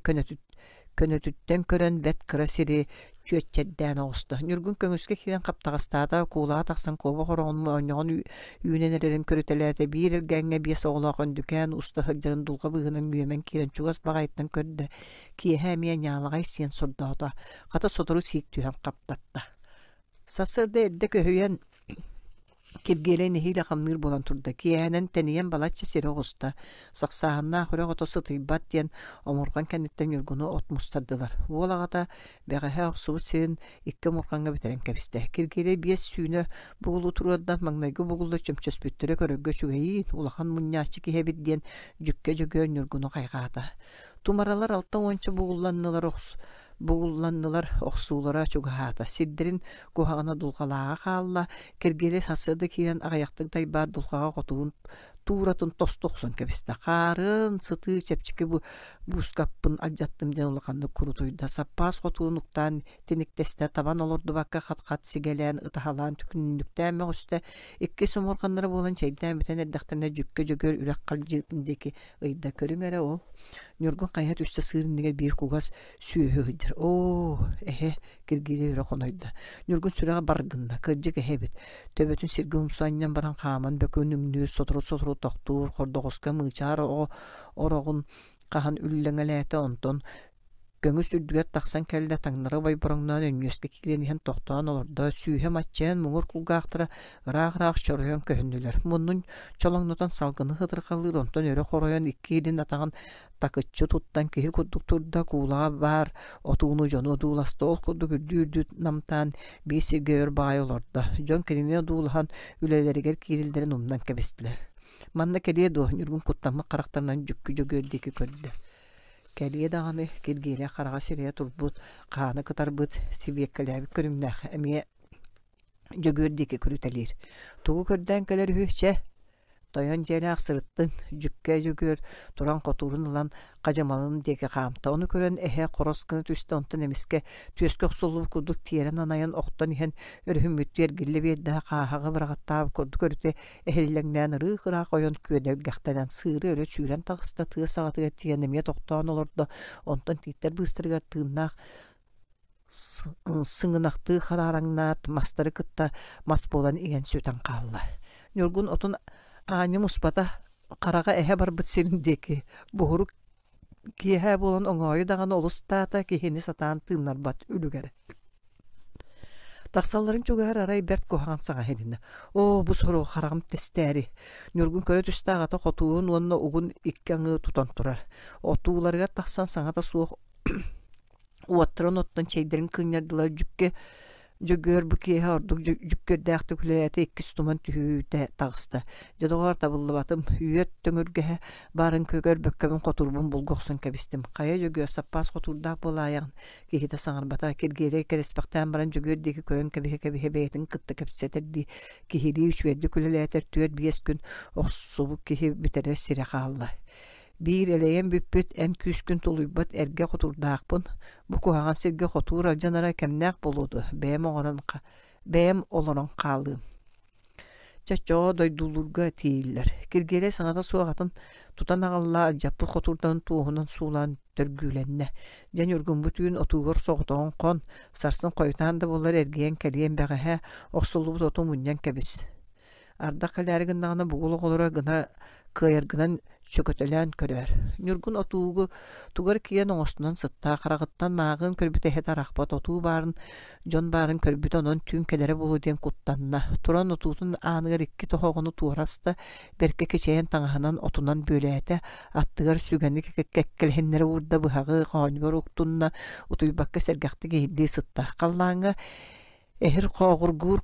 көнөтүттэн көрөн бэрт кыра сири чүөччэрдээн оҕуста. Ньургун көҥүскэ киирэн хаптаҕастаата, куулаҕа тахсан куобах ороҕун моонньоҕон үүнэн эрэрин көрүтэлээтэ. Биир элгээҥҥэ биэс оҕолоох Өндүкээн уста сылдьарын дулҕа быыһынан үөмэн киирэн чугас баҕайыттан көрдө. Киэһэ эмиэ ньаалаҕай сиэн сордоото. Хата сотору сиик түһэн хаптатта. Сарсыарда эрдэ көһүйэн Киргиэлэй нэһиилэ хамныыр буолан турда, киэһэнэн тэнийэн балачча сири оҕуста, сахсааһыннаах үрэх ото сытыйбат диэн омурҕан кэнниттэн Ньургуну от мустардылар. Уол аҕата бэҕэһээ охсубут сирин икки омурҕаҥҥа бүтэрэн кэбистэ. Киргиэлэй биэс сүүнэ бугулу туруорда, маҥнайгы бугулла чөмчөспүттэрэ көрөргө үчүгэйиин, улахан мунньааччы киһи эбит диэн Дьүккэ Дьөгүөр Ньургуну хайҕаата. Тумаралар алта уонча бугулланнылар бугулланнылар, охсуулара чугаһаата. Сирдэрин куһаҕана дулҕалааҕа хаалла, Киргиэлэй сарсыарда киирэн аҕыйахтык дайбаат дулҕаҕа хотуурун тууратын тосту охсон кэбистэ. Хаарын сытыы чэпчэки буускаппын алдьаттым диэн улаханнык курутуйда. Саппаас хотуурун уктаан тиниктэстэ, табан олордубакка хат-хат сигэлээн, ытаһалаан түкүннүктээн мөҕүстэ. Иккис омурҕаннара буолан чэйдээн бүтэн эрдэхтэринэ Дьүккэ Дьөгүөр үрэх халдьыытын диэки ыйда. Көрүҥ эрэ ол. Ньургун хайа түстэ сыыр иннигэр биир кугас сүөһү сылдьар. Оо, эһэ, Киргиэлэй өрө хонойдо. Ньургун сүрэҕэ бар гынна, кырдьык эһэ эбит. Төбөтүн сиргэ умса анньан баран хааман бөкүн үҥнүүр, сотору-сотору тохтуур, хордоҕоско мыычаар оҕо ороҕун хаһан үллэҥэлээтэ, онтон көҥүс үрдүгэр тахсан кэллэ, таҥнары бойбороҥноон өнньүөскэ киирэн иһэн тохтоон олордо, сүүһэ маччайан муҥур кулгаахтара ыраах-ыраах чоройон көһүннүлэр. Муннун чолоҥнотон салгыны сытырҕалыыр, онтон өрө хоройон икки илин атаҕын такыччы туттан киһи курдук турда, куулаҕа баар отууну дьону одууласта, ол курдук үрдүү-үрдүү намтаан биир сиргэ өр баҕайы олордо. Дьон кинини одуулаһан үлэлэригэр киирэллэрин умнан кэбистилэр. Манна кэлиэ дуо, Ньургун куттаммыт харахтарынан Дьүккү Дьөгүөр диэки көрдө. Кэлиэ даҕаны, Киргиэлэй хараҕа сирэйэ турбут, хаана кытарбыт, сибиэккэлээбит көрүҥнээх эмиэ Дьөгүөр диэки көрүтэлиир. Тугу көрдөөн кэлэр үһү, чэ, Тойон дьиэлээх сырыттын, Дьүккэ Дьөгүөр туран хотуурун ылан хадьымалын диэки хаамта. Ону көрөн эһэ хорос гына түстэ, онтон эмискэ түөскэ охсуллубут курдук тиэрэн анайан охтон иһэн өрүһүммүттүү эргиллэ биэрдэ, хааһаҕы быраҕаттаабыт курдук өрүтэ эһиллэҥнээн ырыых-ыраах ойон күөдэлгэхтэнэн сыыры өрө сүүрэн таҕыста, тыа саҕатыгар тиийэн эмиэ тохтоон олордо, онтон тииттэр быыстарыгар тыыннаах сыҥынахтыы хараараҥнаат, мастары кытта мас буолан иҥэн сүтэн хаалла. Ньургун отун аанньа муспата, хараҕа эһэ барбыт сирин диэки буһурук киэһэ буолан оҥоойу даҕаны олус таата киһини сатаан тыыннарбат үлүгэрэ. Тахсалларын чугаһар арай бэрт куһаҕан саҥа иһилиннэ. Оо, бу соругу хараҕым тэстээри. Ньургун көрө түстэ аҕата хотуурун уонна угун икки аҥыы тутан турар. Отууларыгар тахсан саҥата суох Уоттарын оттон чэйдэрин кыынньардылар Дьүккэ Дьөгүөр бу киэһэ ордук дьүккүөрдээхтик үлэлээтэ иккис туман түһүүтэ таҕыста. Дьэ доҕоор табыллыбатым, үөт төҥүргэһэ баарын көрбөккөбүн хотуурбун булгу охсон кэбистим. Хайа Дьөгүөр саппаас хотуурдаах буолаайаҕын киһитэ саҥарбата. Киргиэлэй кэрэспэхтээн баран Дьөгүөр диэки көрөн кэбиһэ-кэбиһэ бэйэтин кытта кэпсэтэрдии киһилии үчүгэйдик үлэлээтэр түөрт-биэс күн охсубут киһи бүтэрэр сирэ хаалла. Биир элэйэн бүппүт, эн күүскүн тулуйбат эргэ хотуурдаахпын, бу куһаҕан сиргэ хотуур алдьанара кэмнээх буолуо дуо, бэйэм оҥорон бэйэм олорон хаалыым. Чочоҕо дойдулуурга тиийиллэр. Киргиэлэй саҥата суох атын тутан аҕалла, алдьаппыт хотуурдан туоһунан суулаан төргүүлэннэ. Дьэ Ньургун бу түүн отуугар соҕотоҕун хон, сарсын хойутаан да буоллар эргийэн кэлиэн бэҕэһээ охсуллубут оту мунньан кэбис. Ардах кэлээри гыннаҕына бугул оҕолоро гына кыайаргынан чөкөтөлөөн көрөөр. Ньургун отуугу тугар киирэн оҥостунан сытта, хараҕыттан мааҕын көрбүтэ иһэ тарахпат, отуу баарын, дьон баарын көрбүтэ онон түүн кэлэрэ буолуо диэн куттанна. Туран отуутун ааныгар икки тоһоҕону туора аста, бэркэ кичэйэн таҥаһынан отунан бүөлээтэ, аттыгар сүгэни кэккэлэһиннэрэ уурда, быһаҕы хоонньугар уктунна, утуйбакка сэргэхтик иһиллии сытта. Халлааҥҥа Эһир хооҕургуур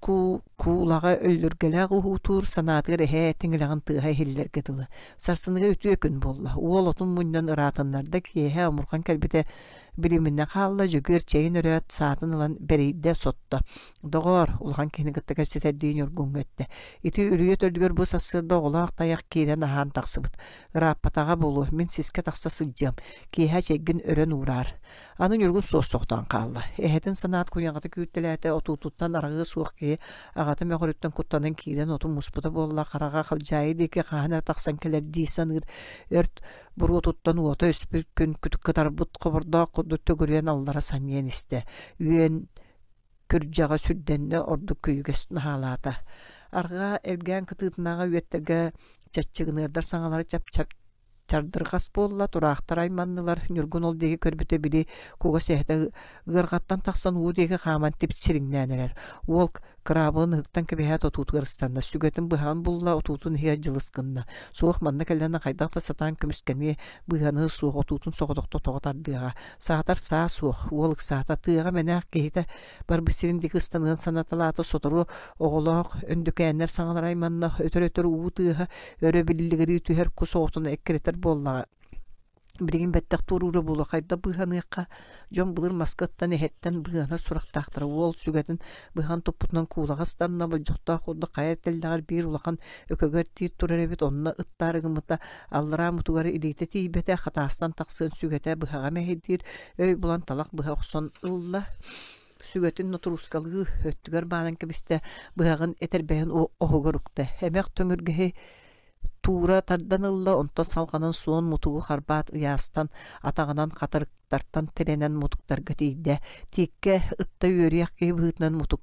куулаҕа өллүргэлээх уһуутуур санаатыгар эһээ тиҥилэҕин тыаһа иһиллэргэ дылы. Сарсыныгар үтүө күн буолла. Уол отун мунньан ыраатыннарда, киэһэ омурҕан кэлбитэ билиминэ хаалла, Дьөгүөр чэйин өрөөт, саатын ылан бэрийдэ, сотто. Доҕоор, улахан киһини кытта кэпсэтэрдии Ньургуҥҥа эттэ. Ити үрүйэ төрдүгэр бу сарсыарда оҕолоох тайах киирэн аһаан тахсыбыт. Ырааппатаҕа буолуо, мин сискэ тахса сылдьыам. Киэһэ чэйгин өрөн уураар. Аны Ньургун суос-соҕотоон хаалла. Эһэтин санаат куйаҕата күүртэлээтэ, отуутуттан араҕыа суох киһи аҕата мөҕөрүттэн куттанан киирэн отун муспута буолла, хараҕа халдьаайы диэки хаһан эрэ тахсан кэлэр дии саныыр. Өрт буруотуттан уота өспүт күн кытарбыт хобордоох курдук төгүрүйэн аллара санньыйан истэ. Үөн күрдьэҕэ сүрдэннэ ордук күйүгэс наһаалаата. Арҕаа элгээн кытыытынааҕы үөттэргэ чаччыгыныардар саҥалара чап-чап Чардырҕас буолла, тураахтар айманнылар, Ньургун ол диэки көрбүтэ били кугас эһэтэ ыарҕаттан тахсан уу диэки хааман типсириҥнээн эрэр. Уол кыраабылын ыһыктан кэбиһээт отуутугар ыстанна, сүгэтин быһаҕын булла, отуутун иһигэр дьылыс гынна. Суох манна кэллэҕинэ хайдах да сатаан көмүскэниэ, быыһаныа суох, отуутун соҕотохто тоҕо тардыаҕа. Саатар саа суох, уол ыксаата, тыаҕа мэнээх киһитэ барбыт сирин диэки ыстаныан санаталаата сотору оҕолоох өндүкээннэр саҥалара айманна, өтөр-өтөр уу тыаһа өрө биллигирии түһэр кус оҕотун эккирэтэр буоллаҕа. Билигин бэттэх туоруура буолуо хайдах быыһаныахха дьон былыр маска ыттан эһэттэн быыһанар сурахтаахтара уол сүгэтин быһан туппутунан куулаҕа ыстанна болдьохтоох курдук хайа тэллэҕэр биир улахан өкөгөр тиит турар эбит онно ыттаары гыммыта аллараа мутугар илиитэ тиийбэтэ хатаастан тахсыан сүгэтэ быһаҕа мэһэйдиир өй булан талах быһа охсон ылла сүгэтин нотуруускалыы өттүгэр баанан кэбистэ, быһаҕын этэрбэһин оһугар укта. Эмэх төҥүргэһи туура тардан ылла, онтон салҕанан суон мутугу харбаат ыйаастан, атаҕынан хатырыктартан тирэнэн мутуктарга тиийдэ. Тииккэ ытта үөрүйэх киһи быһыытынан мутук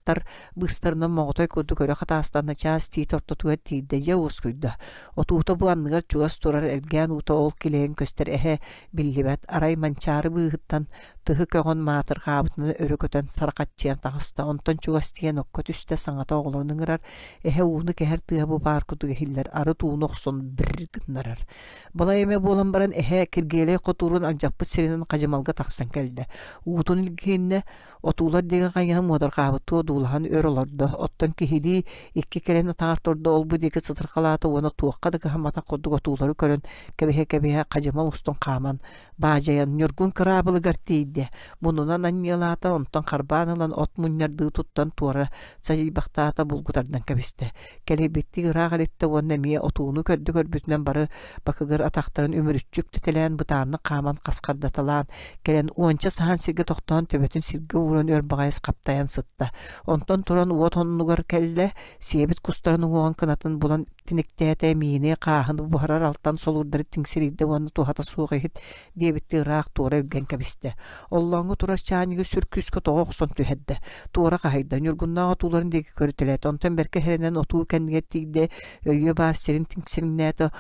тар быыстарынан моҕотой курдук өрө хатаастанна чаас тиит ортотугар тиийдэ дьэ уоскуйда. Отуута бу анныгар чугас турар элгээн уута ол килэйэн көстөр эһэ биллибэт арай манчаары быыһыттан тыһы көҕөн маатырҕаабытынан өрө көтөн сарахаччыйан таҕыста онтон чугас тиийэн окко түстэ саҥата оҕолорун ыҥырар эһэ ууну кэһэр тыаһа бу баар курдук иһиллэр арыт ууну охсон бир гыннарар балай эмэ буолан баран эһэ Киргиэлэй хотуурун алдьаппыт сиринэн хадьымалга тахсан кэллэ уутун илгиһиннэ отуулар диэки хайыһан муодарҕаабыттыы одуулаан Одуулаһан өр олордо, оттон киһилии икки кэлин атаҕар турда, ол-бу диэки сытырҕалаата уонна туохха да кыһамматах курдук отуулары көрөн кэбиһэ-кэбиһэ хадьыма устун хааман баадьайан Ньургун кыраабылыгар тиийдэ, муннунан анньыалаата, онтон харбаан ылан от мунньардыы туттан туора садьыйбахтаата, булгу тардан кэбистэ. Кэлэйбиттии ыраах илиттэ уонна эмиэ отууну көрдө-көрбүтүнэн бары бакыгыр атахтарын үмүрүччү үктэтэлээн бытааннык хааман хасхардаталаан кэлэн уонча саһаан сиргэ тохтоон төбөтүн сиргэ ууран өр баҕайыс хаптайан сытта. Онтон туран уот оннугар кэллэ, сиэбит кустарын уҥуоҕун кынатын булан тиниктээтэ, миини, хааһыны буһарар алтан солуурдары тиҥсирийдэ уонна туһата суох иһит диэбиттии ыраах туора үргэн кэбистэ. Оллооҥҥо турар чаанньыгы сүр күүскэ тоҕо охсон түһэрдэ. Туора хаһыйда, Ньургуннаах отууларын диэки көрүтэлээтэ. Онтон бэркэ сэрэнэн отуу кэннигэр тиийдэ, өйүө баар сирин тиҥсиҥнээтэ,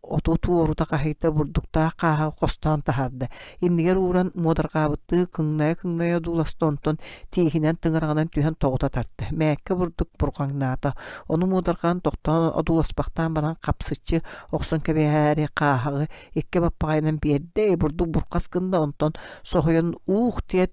оту туорута хаһыйда, бурдуктаах хааһаҕы хостоон таһаарда. Иннигэр ууран муодарҕаабыттыы кыҥнайа-кыҥнайа одууласта, онтон тииһинэн тыҥыраҕынан түһэн тоҕута тарта. Мээккэ бурдук бурҕаҥнаата. Ону муодарҕаан тохтоон одууласпахтаан баран хапсыччы охсон кэбиһээри хааһаҕы икки баппаҕайынан биэрдэ, бурдук бурхас гынна, онтон соһуйан уух диэт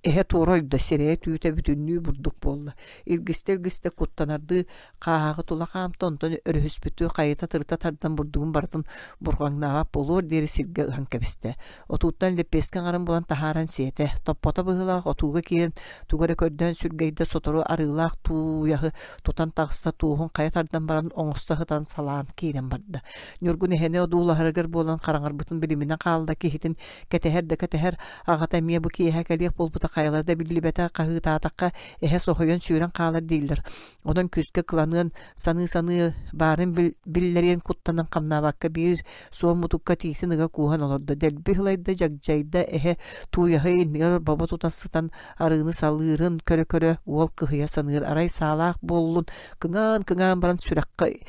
эһэ туора ойдо, сирэйэ түүтэ бүтүннүү бурдук буолла. Илгистэ-илгистэ куттанардыы хааһаҕы тула хаамта, онтон өрүһүспүтү хайыта-тырыта тардан бурдугун барытын бурҕаҥнаабат буолуор диэри сиргэ ыһан кэбистэ. Отууттан лэппиэскэ аҥарын булан таһааран сиэтэ. Топпото быһыылаах отууга киирэн тугу эрэ көрдөөн сүргэйдэ, сотору арыылаах тууйаһы тутан таҕыста, туоһун хайа тардан баран оҥосто сытан салаан киирэн барда. Ньургун эһэни одуулаһарыгар буолан хараҥарбытын билиминэ хаалла, киһитин кэтэһэр да кэтэһэр, аҕата эмиэ бу киэһэ кэлиэх буолбута хайалара да биллибэтэ, хаһыытаатахха эһэ соһуйан сүүрэн хаалар дииллэр. Онон күүскэ кыланыан саныы-саныы баарын биллэриэн куттанан хамнаабакка биир суон мутукка тиитин ыга кууһан олордо. Дэлби ыһылайда, дьагдьайда, эһэ тууйаһы иннигэр бобо тутан сытан арыыны салыырын көрө-көрө уол кыһыйа саныыр. Арай саалаах буоллун, кыҥаан-кыҥаан баран сүрэххэ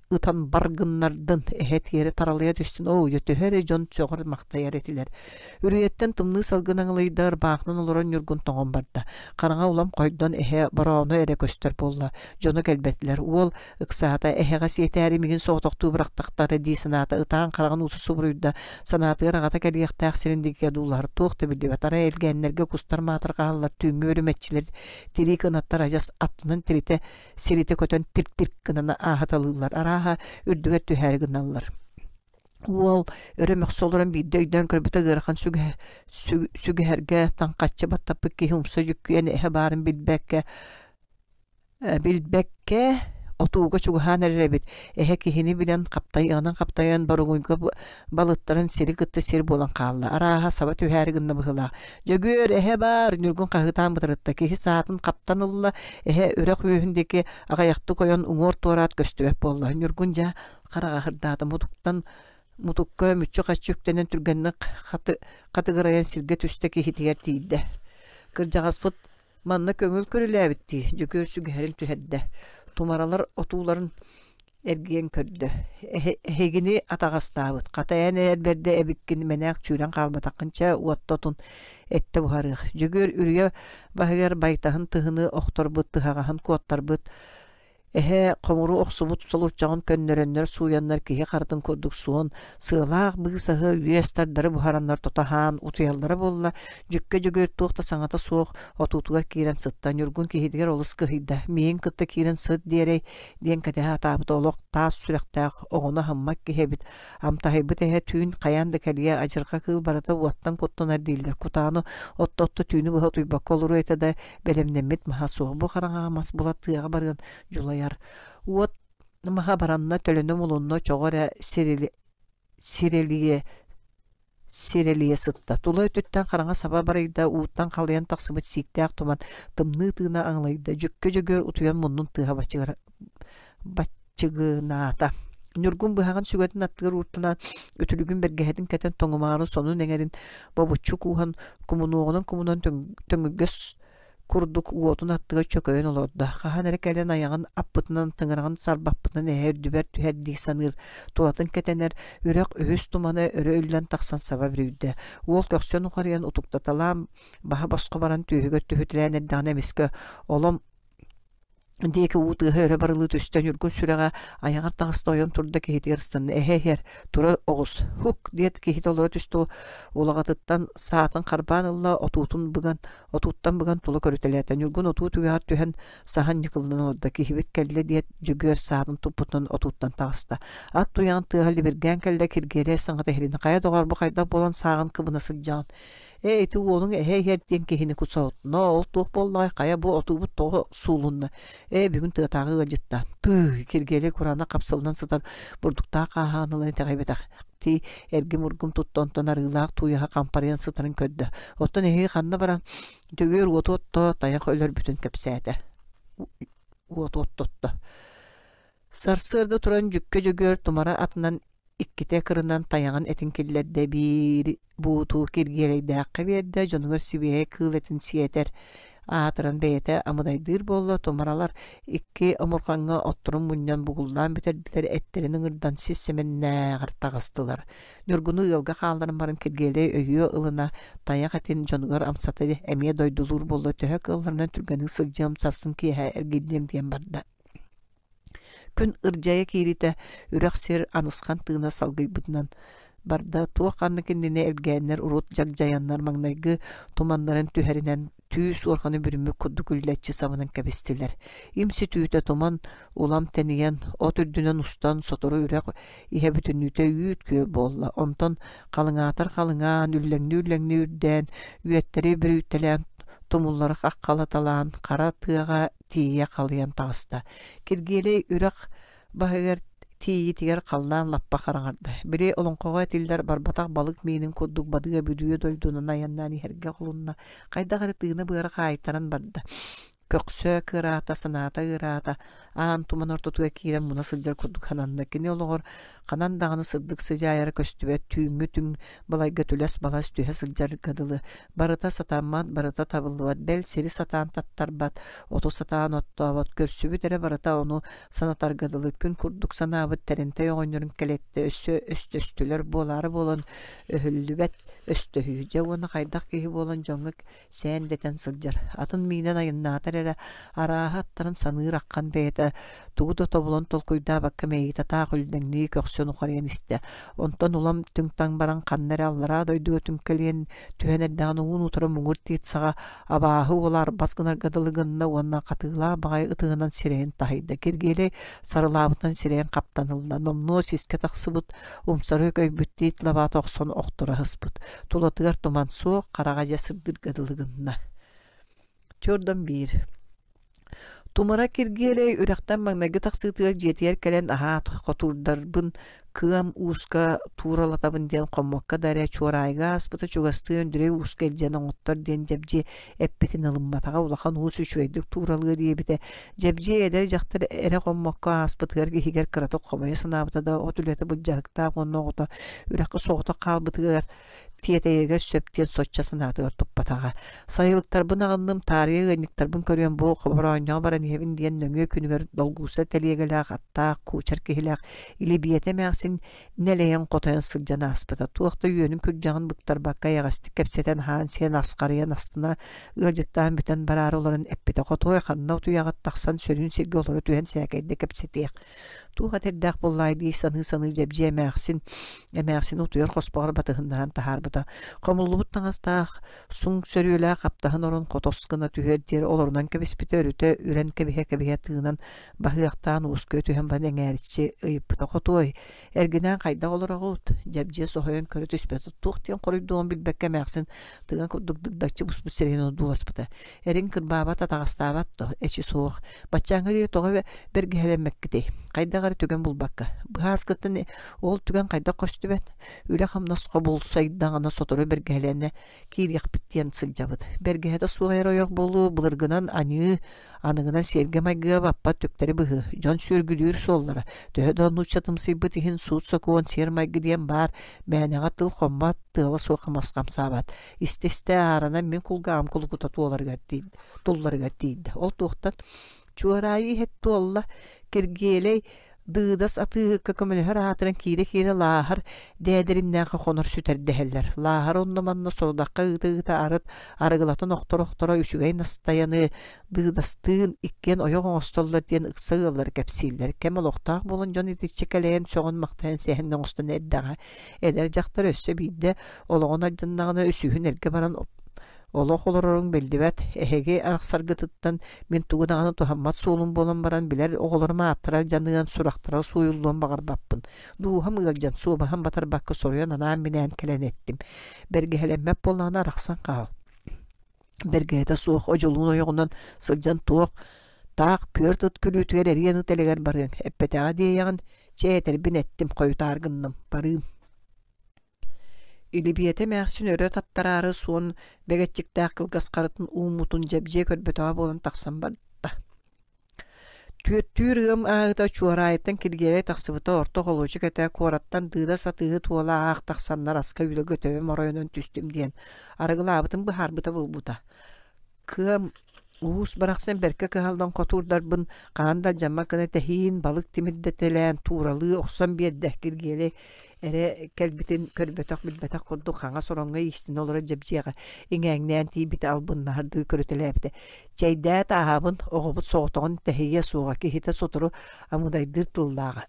ытан бар гыннардын, эһэ тиэрэ таралыйа түстүн, оо, дьэ төһө эрэ дьон сөҕөр-махтайар этилэр. Үрүйэттэн тымныы салгын аҥылыйда, ырбаахынан олорон Ньургун тоҥон барда. Хараҥа улам хойдон эһэ борооно эрэ көстөр буолла. Дьоно кэлбэтилэр. Уол ыксаата, эһэҕэ сиэтээри миигин соҕотохтуу бырахтахтара дии санаата, ытаан хараҕын ууту субуруйда. Санаатыгар аҕата кэлиэхтээх сирин диэки одуулаһар туох да биллибэт. Арай элгээннэргэ кустар маатырҕаһаллар, түүҥҥү өрүмэччилэр тирии кынаттар адьас аттынан тиритэ сиритэ көтөн тир-тир гынан ааһыталыыллар, арааһа үрдүгэр түһээри гыналлар. Уол өрө мөхсө олорон биирдэ өйдөөн көрбүтэ ыарахан сүгэһэргэ таҥхаччы баттаппыт киһи умса дьүккүйэн эһэ баарын билбэккэ билбэккэ отууга чугаһаан эрэр эбит. Эһэ киһини билэн хаптайыаҕынан хаптайан боругуйга балыттарын сири кытта сир буолан хаалла. Арааһа саба түһээри гынна быһыылаах. Дьөгүөр, эһэ баар! Ньургун хаһыытаан бытарытта. Киһи саатын хаптан ылла, эһэ үрэх үөһүн диэки аҕыйахтык ойон уҥуор туораат көстүбэт буолла. Ньургун дьэ хараҕаһырдаата. Мутуктан мутукка мүччү-хаччы үктэнэн түргэнник хатыгырайан сиргэ түстэ киһитигэр тиийдэ. Кырдьаҕаспыт манна көҥүл көрүлээбиттии Дьөгүөр сүгэһэрин түһэрдэ. Тумаралар отууларын эргийэн көрдө. Эһигини атаҕастаабыт. Хата эн эр бэрдэ эбиккин мэнээк сүүрэн хаалбатаххын чэ уотта отун эттэ буһарыах. Дьөгүөр үрүйэ баһыгар байтаһын тыһыны охторбут, тыһаҕаһын куоттарбыт Эһэ хомуру охсубут солурчаҕын көннөрөннөр сууйаннар киһи харытын курдук суон, сыалаах быысаһы үөс тардары буһараннар тото аһаан утуйаллара буолла, Дьүккэ Дьөгүөр туох да саҥата суох отуутугар киирэн сытта, Ньургун киһитигэр олус кыһыйда, миигин кытта киирэн сыт диэрэй диэн кэтэһэ сатаабыта олох таас сүрэхтээх оҕону аһыммат киһи эбит, амтаһыйбыт эһэ түүн хайаан да кэлиэ, адьырҕа кыыл барыта уоттан куттанар дииллэр, кутааны отто-отто түүнү быһа утуйбакка олоруо этэ да бэлэмнэммит маһа суох, бу хараҥаҕа мас була тыаҕа барыан дьулайар. Уот маһа баранна, төлөнө мулунна, чоҕо эрэ сирэлийэ сирэлийэ сытта. Тула өттүттэн хараҥа саба барыйда, ууттан халыйан тахсыбыт сииктээх туман тымныы тыына аҥылыйда, дьүккэ дьөгүөр утуйан муннун тыаһа баччыгынаата. Ньургун быһаҕын сүгэтин аттыгар уурталаан, үтүлүгүн бэргэһэтин кэтэн тоҥумаары сонун эҥэрин бобуччу кууһан, кумунуоҕунан кумунан төҥүргэс курдук уотун аттыгар чөкөйөн олордо. Хаһан эрэ кэлэн айаҕын аппытынан, тыҥыраҕын сарбаппытынан эһэ үрдүбэр түһэр дии саныыр. Тулатын кэтэнэр, үрэх үһүс тумана өрө үллэн тахсан саба бүрүйдэ. Уол көхсөн ухарыйан утуктаталаан, баһа босхо баран түөһүгэр түһүтэлээн эрдэҕинэ эмискэ олом. Диэки уу тыаһа өрө барылыы түстэ, Ньургун сүрэҕэ айаҕар таҕыста ойон турда киһитигэр ыстанна, эһэ иһэр, турар оҕус, һук диэт киһитэ олоро түстэ улаҕатыттан саатын харбаан ылла, отуутун быган, отууттан быган тула көрүтэлээтэ. Ньургун отуу түгэҕэр түһэн саһан ньыкыллан олордо, киһибит кэллэ диэт Дьөгүөр саатын туппутунан отууттан таҕыста. Ат туйаҕын тыаһа либиргээн кэллэ, Киргиэлэй саҥата иһилиннэ, хайа доҕоор бу хайдах буолан сааҕын кыбына сылдьаҕын? Ээ, ити уолуҥ эһэ иһэр диэн киһини кусаутно, ол туох буоллаҕай, хайа бу отуубут тоҕо суулунна? Ээ, бүгүн тыатааҕы ыалдьыттаан. Тыый, Киргиэлэй кураанах хапсыллан сытар бурдуктаах хааһаҕын ылан итэҕэйбэтэх. Тии эргим-ургум тутта, онтон арыылаах тууйаһа хампарыйан сытарын көрдө. Оттон эһиги ханна баран Дьөгүөр уоту отто, тайах өлөрбүтүн кэпсээтэ. Уоту оттотто. Сарсыарда туран Дьүккэ Дьөгүөр тумара атынан иккитэ кырынан тайаҕын этин киллэрдэ биир бууту Киргиэлэйдээххэ биэрдэ, дьонугар сибиэһэй кыыл этин сиэтэр, аатыран бэйэтэ амыдайдыыр буолла, тумаралар икки омурҕаҥҥа отторун мунньан бугуллаан бүтэрдилэр, эттэрин ыҥырдан сис сэмэннээҕэр таҕыстылар. Ньургуну ыалга хаалларан баран Киргиэлэй өйүө ылына, тайах этин дьонугар амсата эмиэ дойдулуур буолла, төһө кыалларынан түргэнник сылдьыам, сарсын киэһэ эргиллиэм диэн барда. Күн ырдьайа киириитэ үрэх сир анысхан тыына салгыйбытынан барда, туох ханнык иннинэ элгээннэр урут дьагдьайаннар маҥнайгы туманнарын түһэринэн түү суорҕаны бүрүммүт курдук үллэччи сабынан кэбистилэр. Им сүтүүтэ туман улам тэнийэн, от үрдүнэн устан сотору үрэх иһэ бүтүннүүтэ үүт күөл буолла. Онтон халыҥаатар халыҥаан, үллэҥнии-үллэҥнии үрдээн, үөттэри бүрүйтэлээн тумуллары хаххалаталаан хара тыаҕа тиийэ халыйан таҕыста. Киргиэлэй үрэх баһыгар тиийиитигэр халлаан лаппа хараҥарда. Били олоҥхоҕо этиллэр барбатах балык миинин курдук бадыа бүдүө дойдунан айаннаан иһэргэ холунна. Хайдах эрэ тыына-быара хаайтаран барда. Көхсө кыараата, санаата ыараата, аан туман ортотугар киирэн муна сылдьар курдук сананна. Кини олоҕор ханан даҕаны сырдык сыдьаайара көстүбэт, түүҥҥү түҥ балайга түлэс-балас түһэ сылдьарга дылы. Барыта сатаммат, барыта табыллыбат, бэл сири сатаан таттарбат, оту сатаан оттообот, көрсүбүт эрэ барыта ону санатарга дылы күн курдук санаабыт Тэрэнтэй оҕонньорун кэлэттэ өссө өстөстүлэр буолаары буолан өһүллүбэт өстөһүү. Дьэ уонна хайдах киһи буолан дьоҥҥо сээн дэтэн сылдьар. Атын миинэн айаннаатар эрэ арааһа аттарын саныыр аххан бэйэтэ тугу да тобулан толкуйдаабакка мэйиитэ таах үллэҥнии көхсүн ухарыйан истэ. Онтон улам түҥ-таҥ баран ханна эрэ аллараа дойдуга түҥкэлийэн түһэн эрдэҕинэ уун-утары муҥур тиит саҕа абааһы уола арбас гынарга дылы гынна уонна хатыылаах баҕайы ытыһынан сирэйин таһыйда. Киргиэлэй сарылаабытынан сирэйин хаптан ылла. Номнуо сискэ тахсыбыт умсары көйбүт тиит лабаата охсон охторо сыспыт. Тулатыгар туман суох, хараҕа дьэ сырдыырга дылы гынна. Түөрдөн биир. Тумара Киргиэлэй үрэхтэн маҥнайгы тахсыытыгар дьиэтигэр кэлэн аһаат хотуурдарбын кыам ууска тууралатабын диэн хоммокко да эрэ Чуораайга ааспыта чугастыы Өндүрэй ууска илдьэн оҥоттор диэн Дьэбдьиэ эппитин ылымматаҕа улахан уус үчүгэйдик тууралыа диэбитэ. Дьэбдьиэ эдэр дьахтар эрэ хоммокко ааспытыгар иһигэр кыратык хомойо санаабыта да от үлэтэ былдьаһыктаах уонна оҕото үрэххэ соҕотох хаалбытыгар тиэтэйэригэр сөп диэн соччо санаатыгар туппатаҕа. Сайылыктарбын аҕынным, таарыйа ыанньыктарбын көрүөм бу хобороонньоҕо баран иһэбин диэн нөҥүө күнүгэр долгууса тэлиэгэлээх аттаах, куучар киһилээх Илибиэтэ эмээхсин нэлэйэн-хотойон сылдьан ааспыта. Туох да үөнүн-күрдьэҕин быктарбакка эйэҕэстик кэпсэтэн аһаан-сиэн асхарыйан астына ыалдьыттаан бүтэн бараары олорон эппитэ: «Хотуой, ханна утуйаҕыт тахсан сөрүүн сиргэ олоро түһэн сээкэйдэ кэпсэтиэх» Туох этэрдээх буоллаай дии саныы-саныы Дьэбдьиэ эмээхсин эмээхсин утуйар хоспоҕор батыһыннаран таһаарбыта. Хомуллубут таҥастаах, суҥ сөрүөлээх хаптаһын орон хотос гына түһүөр диэри олорунан кэбиспитэ өрүтэ үрэн кэбиһэ-кэбиһэ тыынан баһыахтаан уускуйа түһэн баран эҥээриччи ыйыппыта. «Хотуой, эргинээн хайдах олороҕут?» Дьэбдьиэ соһуйан көрө түспэтэ. Туох диэн хоруйдуоҕун билбэккэ эмээхсин тыган курдук дыгдаччы буспут сирэйин одууласпыта. Эриҥ кырбаабат, атаҕастаабат дуо? Эчи суох. Баччааҥҥа диэри тоҕо бэргэһэлэммэккитий? Хайдах эрэ түгэн булбакка. Быһааскыттан ол түгэн хайдах көстүбэт? Үлэ-хамнас хобулсайдаҕына сотору бэргэһэлэнэ киириэхпит диэн сылдьабыт. Бэргэһэтэ суох эр ойох буолуу былыргынан аньыы, аныгынан сиэргэ-майгыга баппат түктэри быһыы. Дьон сүөргүлүүр суоллара. Төһө да нууччатымсыйбыт иһин суут-сокуон, сиэр-майгы диэн баар, мээнэҕэ тыл хоммот, тыала суох мас хамсаабат. Истэ-истэ ааранан мин кулгааҕым кулукута туоларыгар тиийдэ, тулларыгар тиийдэ. Ол туохтан? Чуораайы иһит туолла, Киргиэлэй Дыыдас атыыһыкка көмөлөһөр аатыран киирэ-киирэ Лааһар дээдэриннээххэ хонор сүтэрдэһэллэр. Лааһар онно-манна сорудахха ыыта-ыыта арыт арыгылатан охторо-охторо үчүгэй настайаны Дыыдастыын иккиэн ойох оҥостоллор диэн ыкса ыаллар кэпсииллэр. Кэм олохтоох буолан дьон итиччэ кэлэйэн сөҕөн-махтайан сэһэн оҥостон эрдэҕэ. Эдэр дьахтар өссө биирдэ олоҕун алдьаннаҕына үсүһүн эргэ баран олох олороруҥ биллибэт. Эһиги арахсаргытыттан мин тугу даҕаны туһаммат суолум буолан баран билэр оҕолорум ааттара алдьаныан, сурахтара сууйуллуон баҕарбаппын. Дууһам ыалдьан, суобаһым батарбакка соруйан анаан-минээн кэлэн эттим. Бэргэһэлэммэт буоллаҕына арахсан хаал. Бэргэһэтэ суох одьулуун ойоҕунан сылдьан туох таах күөрт ыт күлүүтүгэр эриэн ыт элэгэр барыаҥ. Эппэтэҕэ диэйэҕин, чэ этэрбин эттим, хойутаар гынным, барыым. Илибиэтэ эмээхсин өрө таттараары суон бэгэччиктээх кылгас харытын ууммутун дьэбдьиэ көрбөтөҕө буолан тахсан барда. Түөттүүр ыам ааһыыта Чуораайыттан Киргиэлэй тахсыбыта орто холуочук этэ, куораттан дыыда сатыыһыт уола аах тахсаннар аска үлэгэ төбөм оройунан түстүм диэн арыгылаабытын быһаарбыта буолбута. Кыам уус барахсан бэркэ кыһаллан хотуурдарбын хаһан да алдьаммат гына тэһиин, балык тимирдэтэлээн тууралыы охсон биэрдэ. Киргиэлэй эрэ кэлбитин көрбөтөх-билбэтэх курдук хаҥас ороҥҥо иистэнэ олорор дьэбдьиэҕэ иҥээҥнээн тиийбитэ албыннаһардыы көрүтэлээбитэ. Чэйдээт ааһабын, оҕобут соҕотоҕун тэһийиэ суоҕа, киһитэ сотору амыдайдыыр тыллааҕа.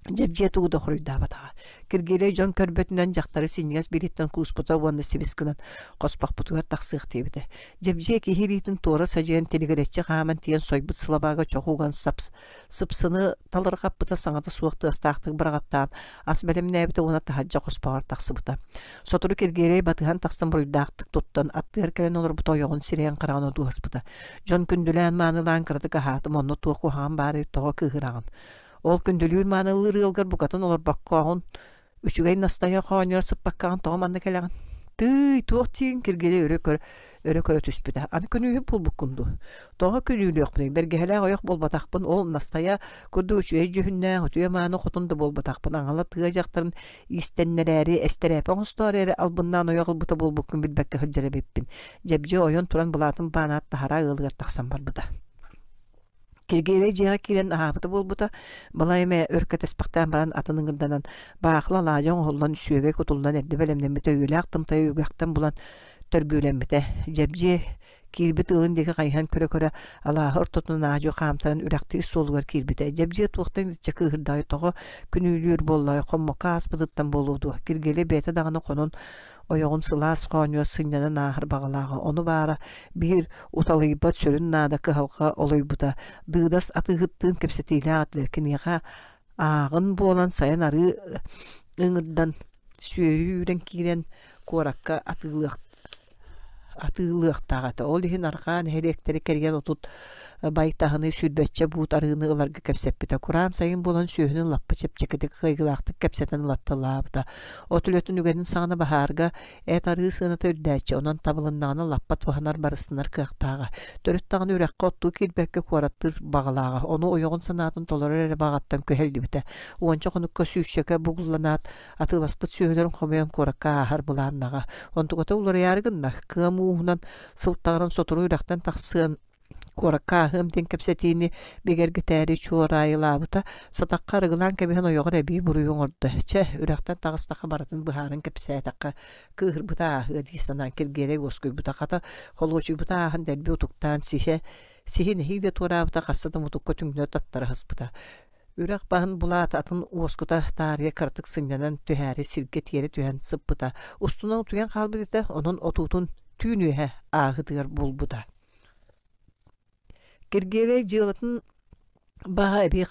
Дьэбдьиэ тугу да хоруйдаабатаҕа. Киргиэлэй дьон көрбөтүнэн дьахтары синньигэс бирииттэн кууспута уонна сибис гынан хоспохпутугар тахсыах диэбитэ. Дьэбдьиэ киһи илиитин туора садьыйан тилигирэччи хааман тиийэн сойбут сылабаага чох уган сапс сыпсыны талырҕаппыта саҥата суох тыастаахтык быраҕаттаан ас бэлэмнээбитэ уонна таһырдьа хоспоҕор тахсыбыта. Сотору Киргиэлэй батыһан тахсан буруйдаахтык туттан аттыгар кэлэн олорбута ойоҕун сирэйин-хараҕын одууласпыта. Дьон күндүлээн-маанылаан кыратык аһаатым, онно туох куһаҕан баарый, тоҕо кыыһыраҕын? Ол күндүлүүр-маанылыыр ыалгар букатын олорбоккоҕун, үчүгэй настайа хоонньоро сыппаккаҕын тоҕо манна кэлэҕин? Тыый, туох диигин Киргиэлэй өрө көрө, өрө көрө түспүтэ. Аны күнүүһүт буолбуккун дуу? Тоҕо күнүүлүөхпүнүй? Бэргэһэлээх ойох буолбатахпын, ол Настайа курдук үчүгэй дьүһүннээх, үтүө-мааны хотун да буолбатахпын. Аҥала тыа дьахтарын иистэннэрээри, эстэрээпэ оҥостоору эрэ албыннаан ойох ылбыта буолбуккун билбэккэ сылдьар эбиппин. Дьэбдьиэ ойон туран былаатын баанаат таһараа ыалыгар тахсан барбыта. Киргиэлэй дьиэҕэ киирэн аһаабыта буолбута, балай эмэ өр кэтэспэхтээн баран атын ыҥырданан, баахыла алаадьы оҥоһуллан, сүөгэй кутуллан эрдэ бэлэмнэммит өйүөлээх тымтайы үгэхтэн булан төргүүлэммитэ. Дьэбдьиэ киирбит ыалын диэки хайыһан көрө-көрө алааһы ортотунан аадьу хаамтаран үрэхтиир суолугар киирбитэ. Дьэбдьиэ туохтан итиччэ кыыһырдаҕай тоҕо күнүүлүүр буоллаҕай хоммокко ааспытыттан буолуо дуо? Киргиэлэй бэйэтэ даҕаны хонон ойоҕун сылаас хоонньугар сынньанан ааһар баҕалааҕа. Ону баара биир уталыйбат сүрүн наада кыһалҕа олуйбута. Дыыдас атыыһыттыын кэпсэтиилээх этилэр. Киниэхэ ааҕын буолан сайын арыы ыҥырдан сүөһү үүрэн киирэн куоракка атыылыах атыылыахтаах этэ. Ол иһин арҕаа нэһилиэктэри кэрийэн 30 байтаһыны сүүрбэччэ буут арыыны ыларга кэпсэппитэ. Кураан сайын буолан сүөһүнү лаппа чэпчэкитик кыайыылаахтык кэпсэтэн ылатталаабыта. От үлэтин үгэнин саҕана баһаарга эт арыы сыаната үрдээччи, онон табылыннаҕына лаппа туһанар барыстанар кыахтааҕа. Төрүт даҕаны үрэххэ оттуу киирбэккэ куораттыыр баҕалааҕа. Ону ойоҕун санаатын толорор эрэ баҕаттан күһэллибитэ. Уонча хонукка сүүсчэкэ бугулланаат, атыыласпыт сүөһүлэрин хомуйан куоракка ааһар былааннаҕа. Онтуката уларыйаары гынна, кыам ууһунан сылтаҕыран сотору үрэхтэн тахсыан куоракка ааһыам диэн кэпсэтиини бигэргэтээри чуораайылаабыта, сатахха арыгылаан кэбиһэн ойоҕор эбии буруйу оҥордо. Чэ, үрэхтэн таҕыстахха барытын быһааран кэпсээтэххэ, кыыһырбыта ааһыа дии санаан Киргиэлэй уоскуйбута. Хата, холуочуйбута ааһан дэлби утуктаан сиһэ, сиһин эһиилэ туораабыта хаста да мутукка түҥнэ таттара сыспыта. Үрэх баһын булаат атын уоскута таарыйа кыратык сынньанан түһээри сиргэ тиэрэ түһэн сыппыта. Устунан утуйан хаалбыт этэ, онон отуутун түүн үөһэ ааһыытыгар булбута. Киргиэлэй дьыалатын баһа эбии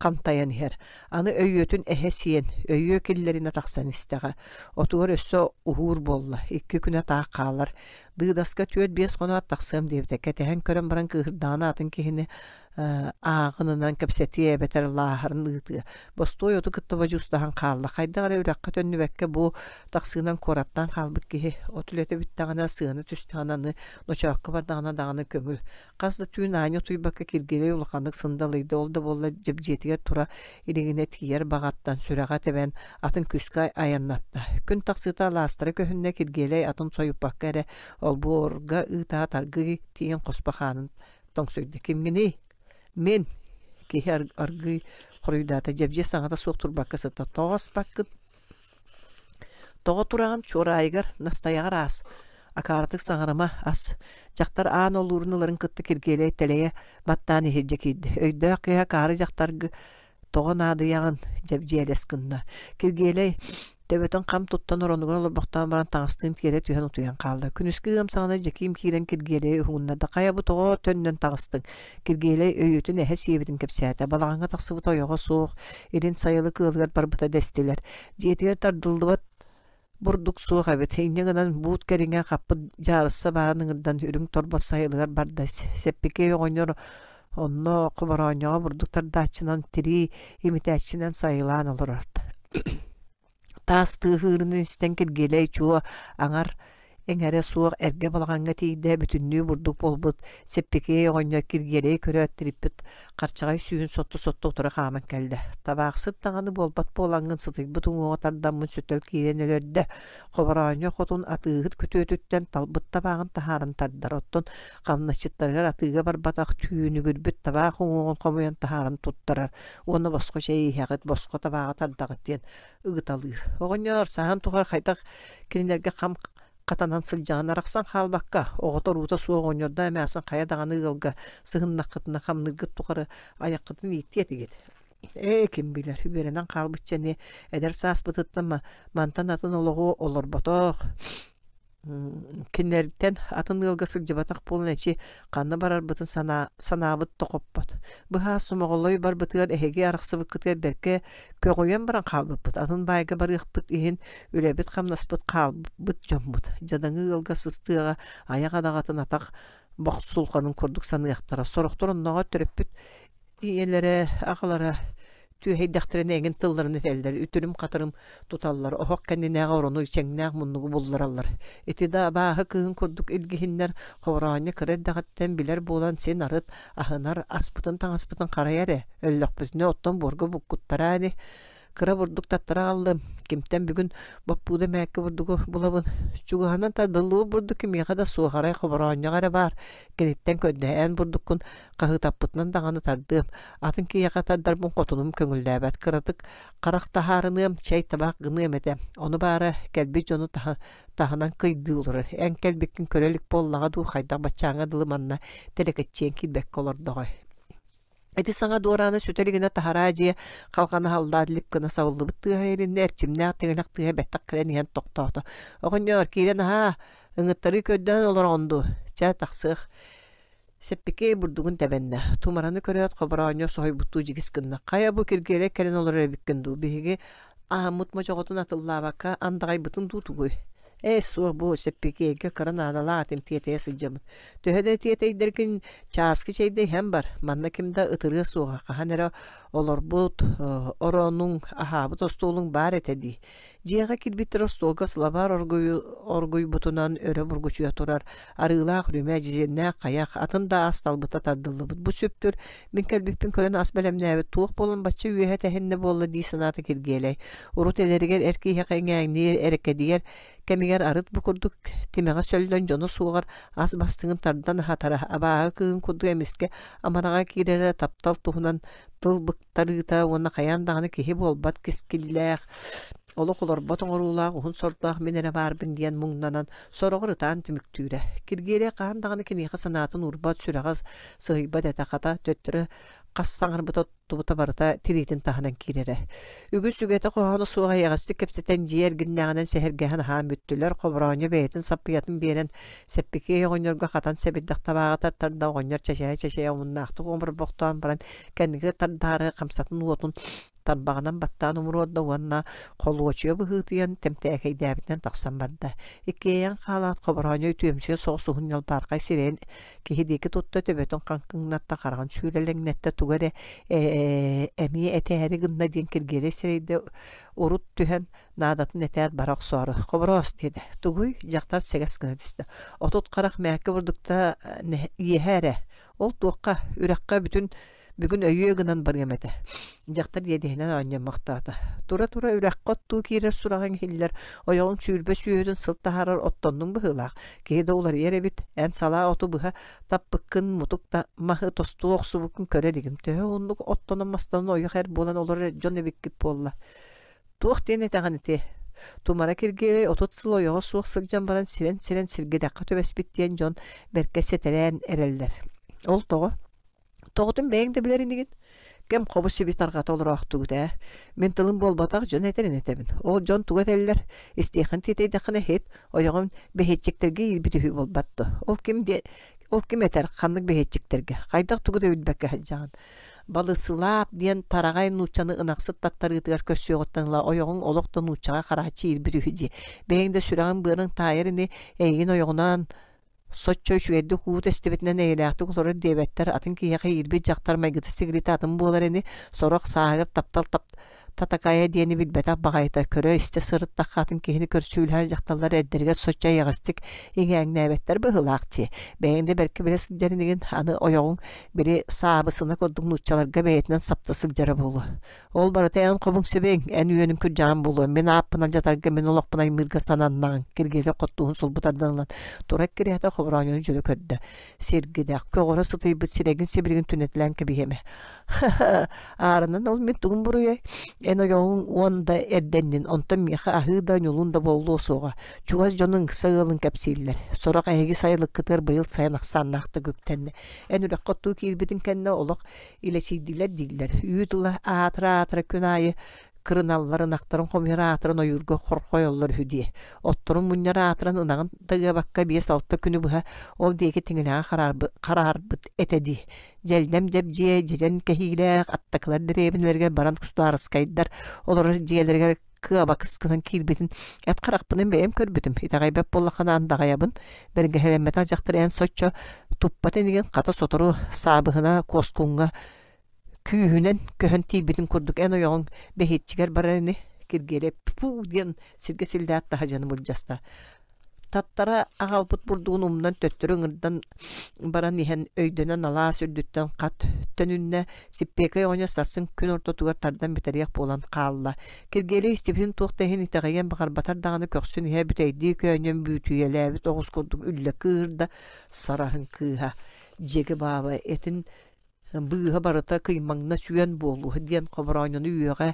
хантайан иһэр. Аны өйүөтүн эһэ сиэн, өйүө киллэринэ тахсан истэҕэ. Отугар өссө уһуур буолла, икки күнэ таах хаалар. Дыыдаска түөрт-биэс хоноот тахсыам диэбитэ. Кэтэһэн көрөн баран кыыһырдаҕына атын киһини ааҕынынан кэпсэтиэ эбэтэр лааһарын ыытыа. Бостуой оту кытта бодьуустаһан хаалла. Хайдах эрэ үрэххэ төннүбэккэ бу таксыынан куораттан хаалбыт киһи от үлэтэ бүттэҕинэ, сыана түстэҕинэ аны ночоокко бардаҕына даҕаны көҥүл. Хас да түүн аанньа утуйбакка Киргиэлэй улаханнык сындалыйда. Ол да буоллар дьэбдьиэтигэр тура илигинэ тиийэр баҕаттан сүрэҕэ тэбэн атын күүскэ айаннатта. Күн тахсыыта алаастара көһүннэ Киргиэлэй атын сойуппакка эрэ олбуорга ыытаат аргыый тиийэн хоспох аанын тоҥсуйда. Кимҥиний? Мин. Киһи аргыый хоруйдаата. Дьэбдьиэ саҥата суох турбакка сытта. Тоҕо аспаккын? Тоҕо тураҕын чуораайыгар, настайаҕар аас. Акаарытык саҥарыма, ас. Дьахтар аан олуурун ыларын кытта Киргиэлэй тэлэйэ баттаан иһирдьэ киирдэ. Өйдөөх киһи акаары дьахтаргы тоҕо наадыйаҕын дьэбдьиэлэс гынна. Киргиэлэй төбөтүн хам туттан оронугар олорбохтоон баран таҥастыын тиэрэ түһэн утуйан хаалла. Күнүскү ыам саҕана Дьэкиим киирэн Киргиэлэйи уһугуннарда. Хайа бу тоҕо төннөн таҕыстыҥ? Киргиэлэй өйүөтүн эһэ сиэбитин кэпсээтэ. Балаҕаҥҥа тахсыбыт ойоҕо суох, илин сайылык ыалыгар барбыта дэстилэр. Дьиэтигэр тардыллыбат бурдук суох эбит. Инньэ гынан буут кэриҥэ хаппыт дьаарысса баарын ыҥырдан үрүҥ торбос сайылыгар барда. Сэппикэй оҕонньор онно хобороонньоҕо бурдук тардааччынан тирии имитээччинэн сайылаан олорор. Таас тыаһыырын истэн Киргиэлэй чуо аҥар эҥэрэ суох эргэ балаҕаҥҥа тиийдэ, бүтүннүү бурдук буолбут Сэппикиэй оҕонньор Киргиэлэйи көрөөт тириппит харчаҕай сүүһүн сотто-сотто утары хааман кэллэ. Табаахсыт даҕаны буолбат буолаҥҥын сытыйбыт уҥуоҕа тардаммын сөтөл киирэн өлөрдө. Хобороонньо хотун атыыһыт күтүөтүттэн талбыт табааҕын таһааран тардар, оттон хамначчыттарыгар атыыга барбатах түүнүгүрбүт табаах уҥуоҕун хомуйан таһааран туттарар уонна босхо чэй иһэҕит, босхо табааҕы тардаҕыт диэн ыгыталыыр. Оҕонньор саһан тухары хайдах кинилэргэ хам хатанан сылдьаҕын арахсан хаалбакка, оҕото-уруута суох оҕонньордоох эмээхсин хайа даҕаны ыалга сыһыннаххытына хамныыргыт тухары айаххытын ииттиэ этигит. Ээ, ким билэр, үөрэнэн хаалбычча ини эдэр сааспытыттан мантан атын олоҕу олорботох, Кинилэртэн атын ыалга сылдьыбатах буолан эчи ханна барарбытын санаа санаабыт да хоппот. Быһаас Сомоҕолой барбытыгар эһиги арахсыбыккытыгар бэркэ көҕүйэн баран хаалбыппыт. Атын баайга барыахпыт иһин үлэбит-хамнаспыт хаалбыт дьоммут. Дьадаҥы ыалга сыстыаҕа айах адаҕатын атах бохсулҕанын курдук саныахтара. Сорохтор оннооҕор төрөппүт Ийэлэрэ, аҕалара түөһэйдэхтэринэ эҥин тылларын этэллэр, үтүрүм-хатырым туталлар, оһох кэннинээҕи орону ичэҥнээх муннугу буллараллар. Ити да абааһы кыыһын курдук илгиһиннэр хобороонньо кыра эрдэҕиттэн билэр буолан син арыт аһынар, аспытын-таҥаспытын харайар ээ, өллөхпүтүнэ оттон буорга буккуттараа ини. Кыра бурдук таттара аҕаллым, кимтэн бүгүн боппууда мээккэ бурдугу булабын. Чугаһынан тардыллыбыт бурдук кимиэхэ да суох, арай хобороонньоҕо эрэ баар, киниттэн көрдөһөн бурдуккун хаһыытаппытынан даҕаны тардыам, атын киһиэхэ тардарбын хотунум көҥүллээбэт, кыратык харах таһаарыныам, чэй табаах гыныам этэ. Ону баара кэлбит дьону таһынан кыйдыы олорор. Эн кэлбиккин көрө илик буоллаҕа дуу, хайдах баччааҥҥа дылы манна тэлэкэччийэн киирбэккэ олордоҕой. Ити саҥа дуораана сүтэ илигинэ таһараа дьиэ халҕана аһыллаат лип гына сабыллыбыт тыаһа илиннэ, эрчимнээх тиҥилэх тыаһа бэттэх кэлэн иһэн тохтоото. Оҕонньоор, киирэн аһаа, ыҥыттарыы көрдөөн олороҕун дуу? Чэ, тахсыах. Сэппикэй бурдугун тэбэннэ, тумараны көрөөт хобороонньо соһуйбуттуу дьигис гынна: «Хайа бу Киргиэлэй кэлэн олорор эбиккин дуу, биһиги аһаммыт модьоҕотун атыллаабакка андаҕайбытын дуу тугуй?» «Ээ, суох бу Сэппикэйгэ кыра наадалаах этим тиэтэйэ сылдьабын. Төһө да тиэтэйдэргин чааскы чэйдэ иһэн бар, манна ким да ытырыа суоҕа, хаһан эрэ олорбут оронуҥ, аһаабыт остуолуҥ баар этэ дии. Дьиэҕэ киирбиттэр остуолга сылабаар оргуйбутунан өрө бургучуйа турар арыылаах үрүмэ, дьиэннээх хайах, атын да ас талбыта тардыллыбыт. Бу сүптүр мин кэлбиппин көрөн ас бэлэмнээбит туох буолан бачча үөһэ тэһиннэ буолла дии санаата Киргиэлэй. Урут элэригэр эр киһиэхэ иҥээҥниир, эрэкэдийэр кэмигэр арыт бу курдук тимэҕэ сөллөн дьоно суоҕар ас бастыҥын тардан аһатара, абааһы кыыһын курдук эмискэ амараҕа киирэрэ таптал туһунан тыл быктарыыта уонна хайаан даҕаны киһи буолбат кэскиллээх, олох олорбот оҥоруулаах уһун сордоох мин эрэ баарбын диэн муҥнанан сороҕор ытаан түмүктүүрэ. Киргиэлэй хаһан даҕаны киниэхэ санаатын уурбат, сүрэҕэ сыһыйбат этэ, хата төттөрү хас саҥарбыта оттубута барыта тириитин таһынан киирэрэ. Үгүс үгэтэ хоһооно суох эйэҕэстик кэпсэтэн дьиэ эргиннээҕинэн сэһэргэһэн аһаан бүттүлэр, хобороонньо бэйэтин саппыйатын биэрэн Сэппикиэй оҕонньорго хатан сэбирдэх табааҕы тартарда, оҕонньор чэчэйэ-чэчэйэ омуннаахтык оморбохтоон баран кэнники тардаары хамсатын уотун тарбаҕынан баттаан умуруорда уонна холуочуйа быһыытыйан тэмтээкэйдээбитинэн тахсан барда. Иккиэйэн хаалаат хобороонньо үтүөмсүйэ соҕус уһун ньалбаархай сирэйин киһи диэки тутта, төбөтүн хаҥкыҥнатта, хараҕын сүүрэлэҥнэттэ, тугу эрэ эмиэ этээри гынна диэн Киргиэлэй сирэйдэ урут түһэн наадатын этээт бара охсоору «Хобороос» диэтэ. «Тугуй?» дьахтар сэгэс гына түстэ. «Отут харах мээккэ бурдукта иэһэ эрэ. Ол туохха? Үрэххэ бүтүн Бүгүн өйүө гынан барыам этэ. Дьахтар иэдэһинэн оонньоммохтоото. Тура-тура үрэххэ оттуу киирэр сураҕыҥ иһиллэр, ойоҕуҥ 20 сүөһүтүн сыл таһаарар оттоннуҥ быһыылаах. Киһи да уларыйар эбит. Эн салаа оту быһа таппыккын, мутук да маһы тосту охсубуккун көрө илигим. Төһө уһуннук оттонон-мастанан ойох эр буолан олорор дьон эбиккит буолла. Туох диэн этэҕин ити? Тумара Киргиэлэй 30 сыл ойоҕо суох сылдьан баран сирэн-сирэн сиргэдэххэ түбэспит диэн дьон бэркэ сэтэрээн эрэллэр. Ол тоҕо? Тоҕотун бэйэҥ да билэр инигин? Кэм хобу-сиби тарҕата олороохтугут ээ. Мин тылым буолбатах дьон этэрин этэбин. Ол дьон тугу этэллэр? Истиэххин тиэтэйдэххинэ иһит, ойоҕум бэһиэччиктэргэ иирбит үһү буолбат дуо? Ол ким диэ ол ким этэр ханнык бэһиэччиктэргэ? Хайдах тугу да билбэккэ сылдьаҕын? Балысылаап диэн тараҕай нууччаны ынахсыт таттарыытыгар көрсүөҕүттэн ыла ойоҕуҥ олох да нууччаҕа харааччы иирбит үһү дии. Бэйэҥ да сүрэҕиҥ-быарыҥ таайар ини, эйигин ойоҕунаан соччо үчүгэйдик уу тэстибитинэн эйэлээхтик олорор диэбэттэр, атын киһиэхэ иирбит дьахтар майгыта-сигилитэ атын буолар ини, сорох сааһыгар таптал тап татакайа диэни билбэтэх баҕайыта, көрө-истэ сырыттахха атын киһини көрсүүлэһэр дьахталлар эрдэригэр соччо эйэҕэстик иҥээҥнээбэттэр быһыылаах дии. Бэйэҥ да бэркэ билэ сылдьар инигин, аны ойоҕуҥ били саабысына курдук нууччаларга бэйэтинэн сапта сылдьара буолуо. Ол барыта эн хобуҥ сибиҥ, эн үөнүҥ күрдьэҕин буолуо, мин ааппын алдьатарга, мин олохпун аймыырга сананнаҕыҥ, Киргиэлэй хоттуһун сулбу тардан ылан, тура эккирээтэ Хобороонньуну дьөлө көрдө. Сиргидэх, көҕөрө сытыйбыт сирэгин сибилигин түнэтилээн кэбиһиэмэ. Ааранан ол мин тугум буруйай? Эн ойоҕуҥ уон да эрдэннин, онтон миэхэ аһыы да, ньулуун да буолуо суоҕа. Чугас дьонуҥ ыкса ыалын кэпсииллэр. Сорох эһиги сайылыккытыгар быйыл сайын ахсааннаахтык үктэннэ. Эн үрэххэ оттуу киирбитин кэннэ олох илэчийдилэр дииллэр. Үүт ыла аатыра-аатыра күн аайы кырыналлар, ынахтарын хомуйар аатыран ойуурга хорхойоллор үһү дии. Отторун мунньар аатыран ынаҕын да ыабакка 5-6 күнү быһа ол диэки тиҥилэҕэ хараарбыт этэ дии. Дьэлдэм дьэбдьиэ, дьэдьэн кэһиилээх аттакылар дэриэбинэлэригэр баран судаарыскайдар олорор дьиэлэригэр кыабакыс гынан киирбитин эт харахпынан бэйэм көрбүтүм. Итэҕэйбэт буоллаххына андаҕайабын. Бэргэһэлэммэтэх дьахтар эн соччо туппат инигин хата сотору саабыһына куоскуҥҥа күүһүнэн көһөн тиийбитин курдук эн ойоҕуҥ бэһиэччигэр барар ини Киргиэлэй пуу диэн сиргэ силлээт таһырдьаны былдьаста. Таттара аҕалбыт бурдугун умнан төттөрү ыҥырдан баран иһэн өйдөнөн алаас үрдүттэн хат төнүннэ, сиппиэкэй оҕонньор сарсын күн ортотугар тардан бүтэриэх буолан хаалла. Киргиэлэй истибитин туох да иһин итэҕэйиэн баҕарбатар даҕаны көхсүн иһэ бүтэйдии көөнньөн бүүтүйэлээбит оҕус курдук үллэ кыыһырда, сараһын кыыһа дьиги бааба этин быыһа барыта кыймаҥна сүөн буолуо диэн Хобороонньуну үөҕэ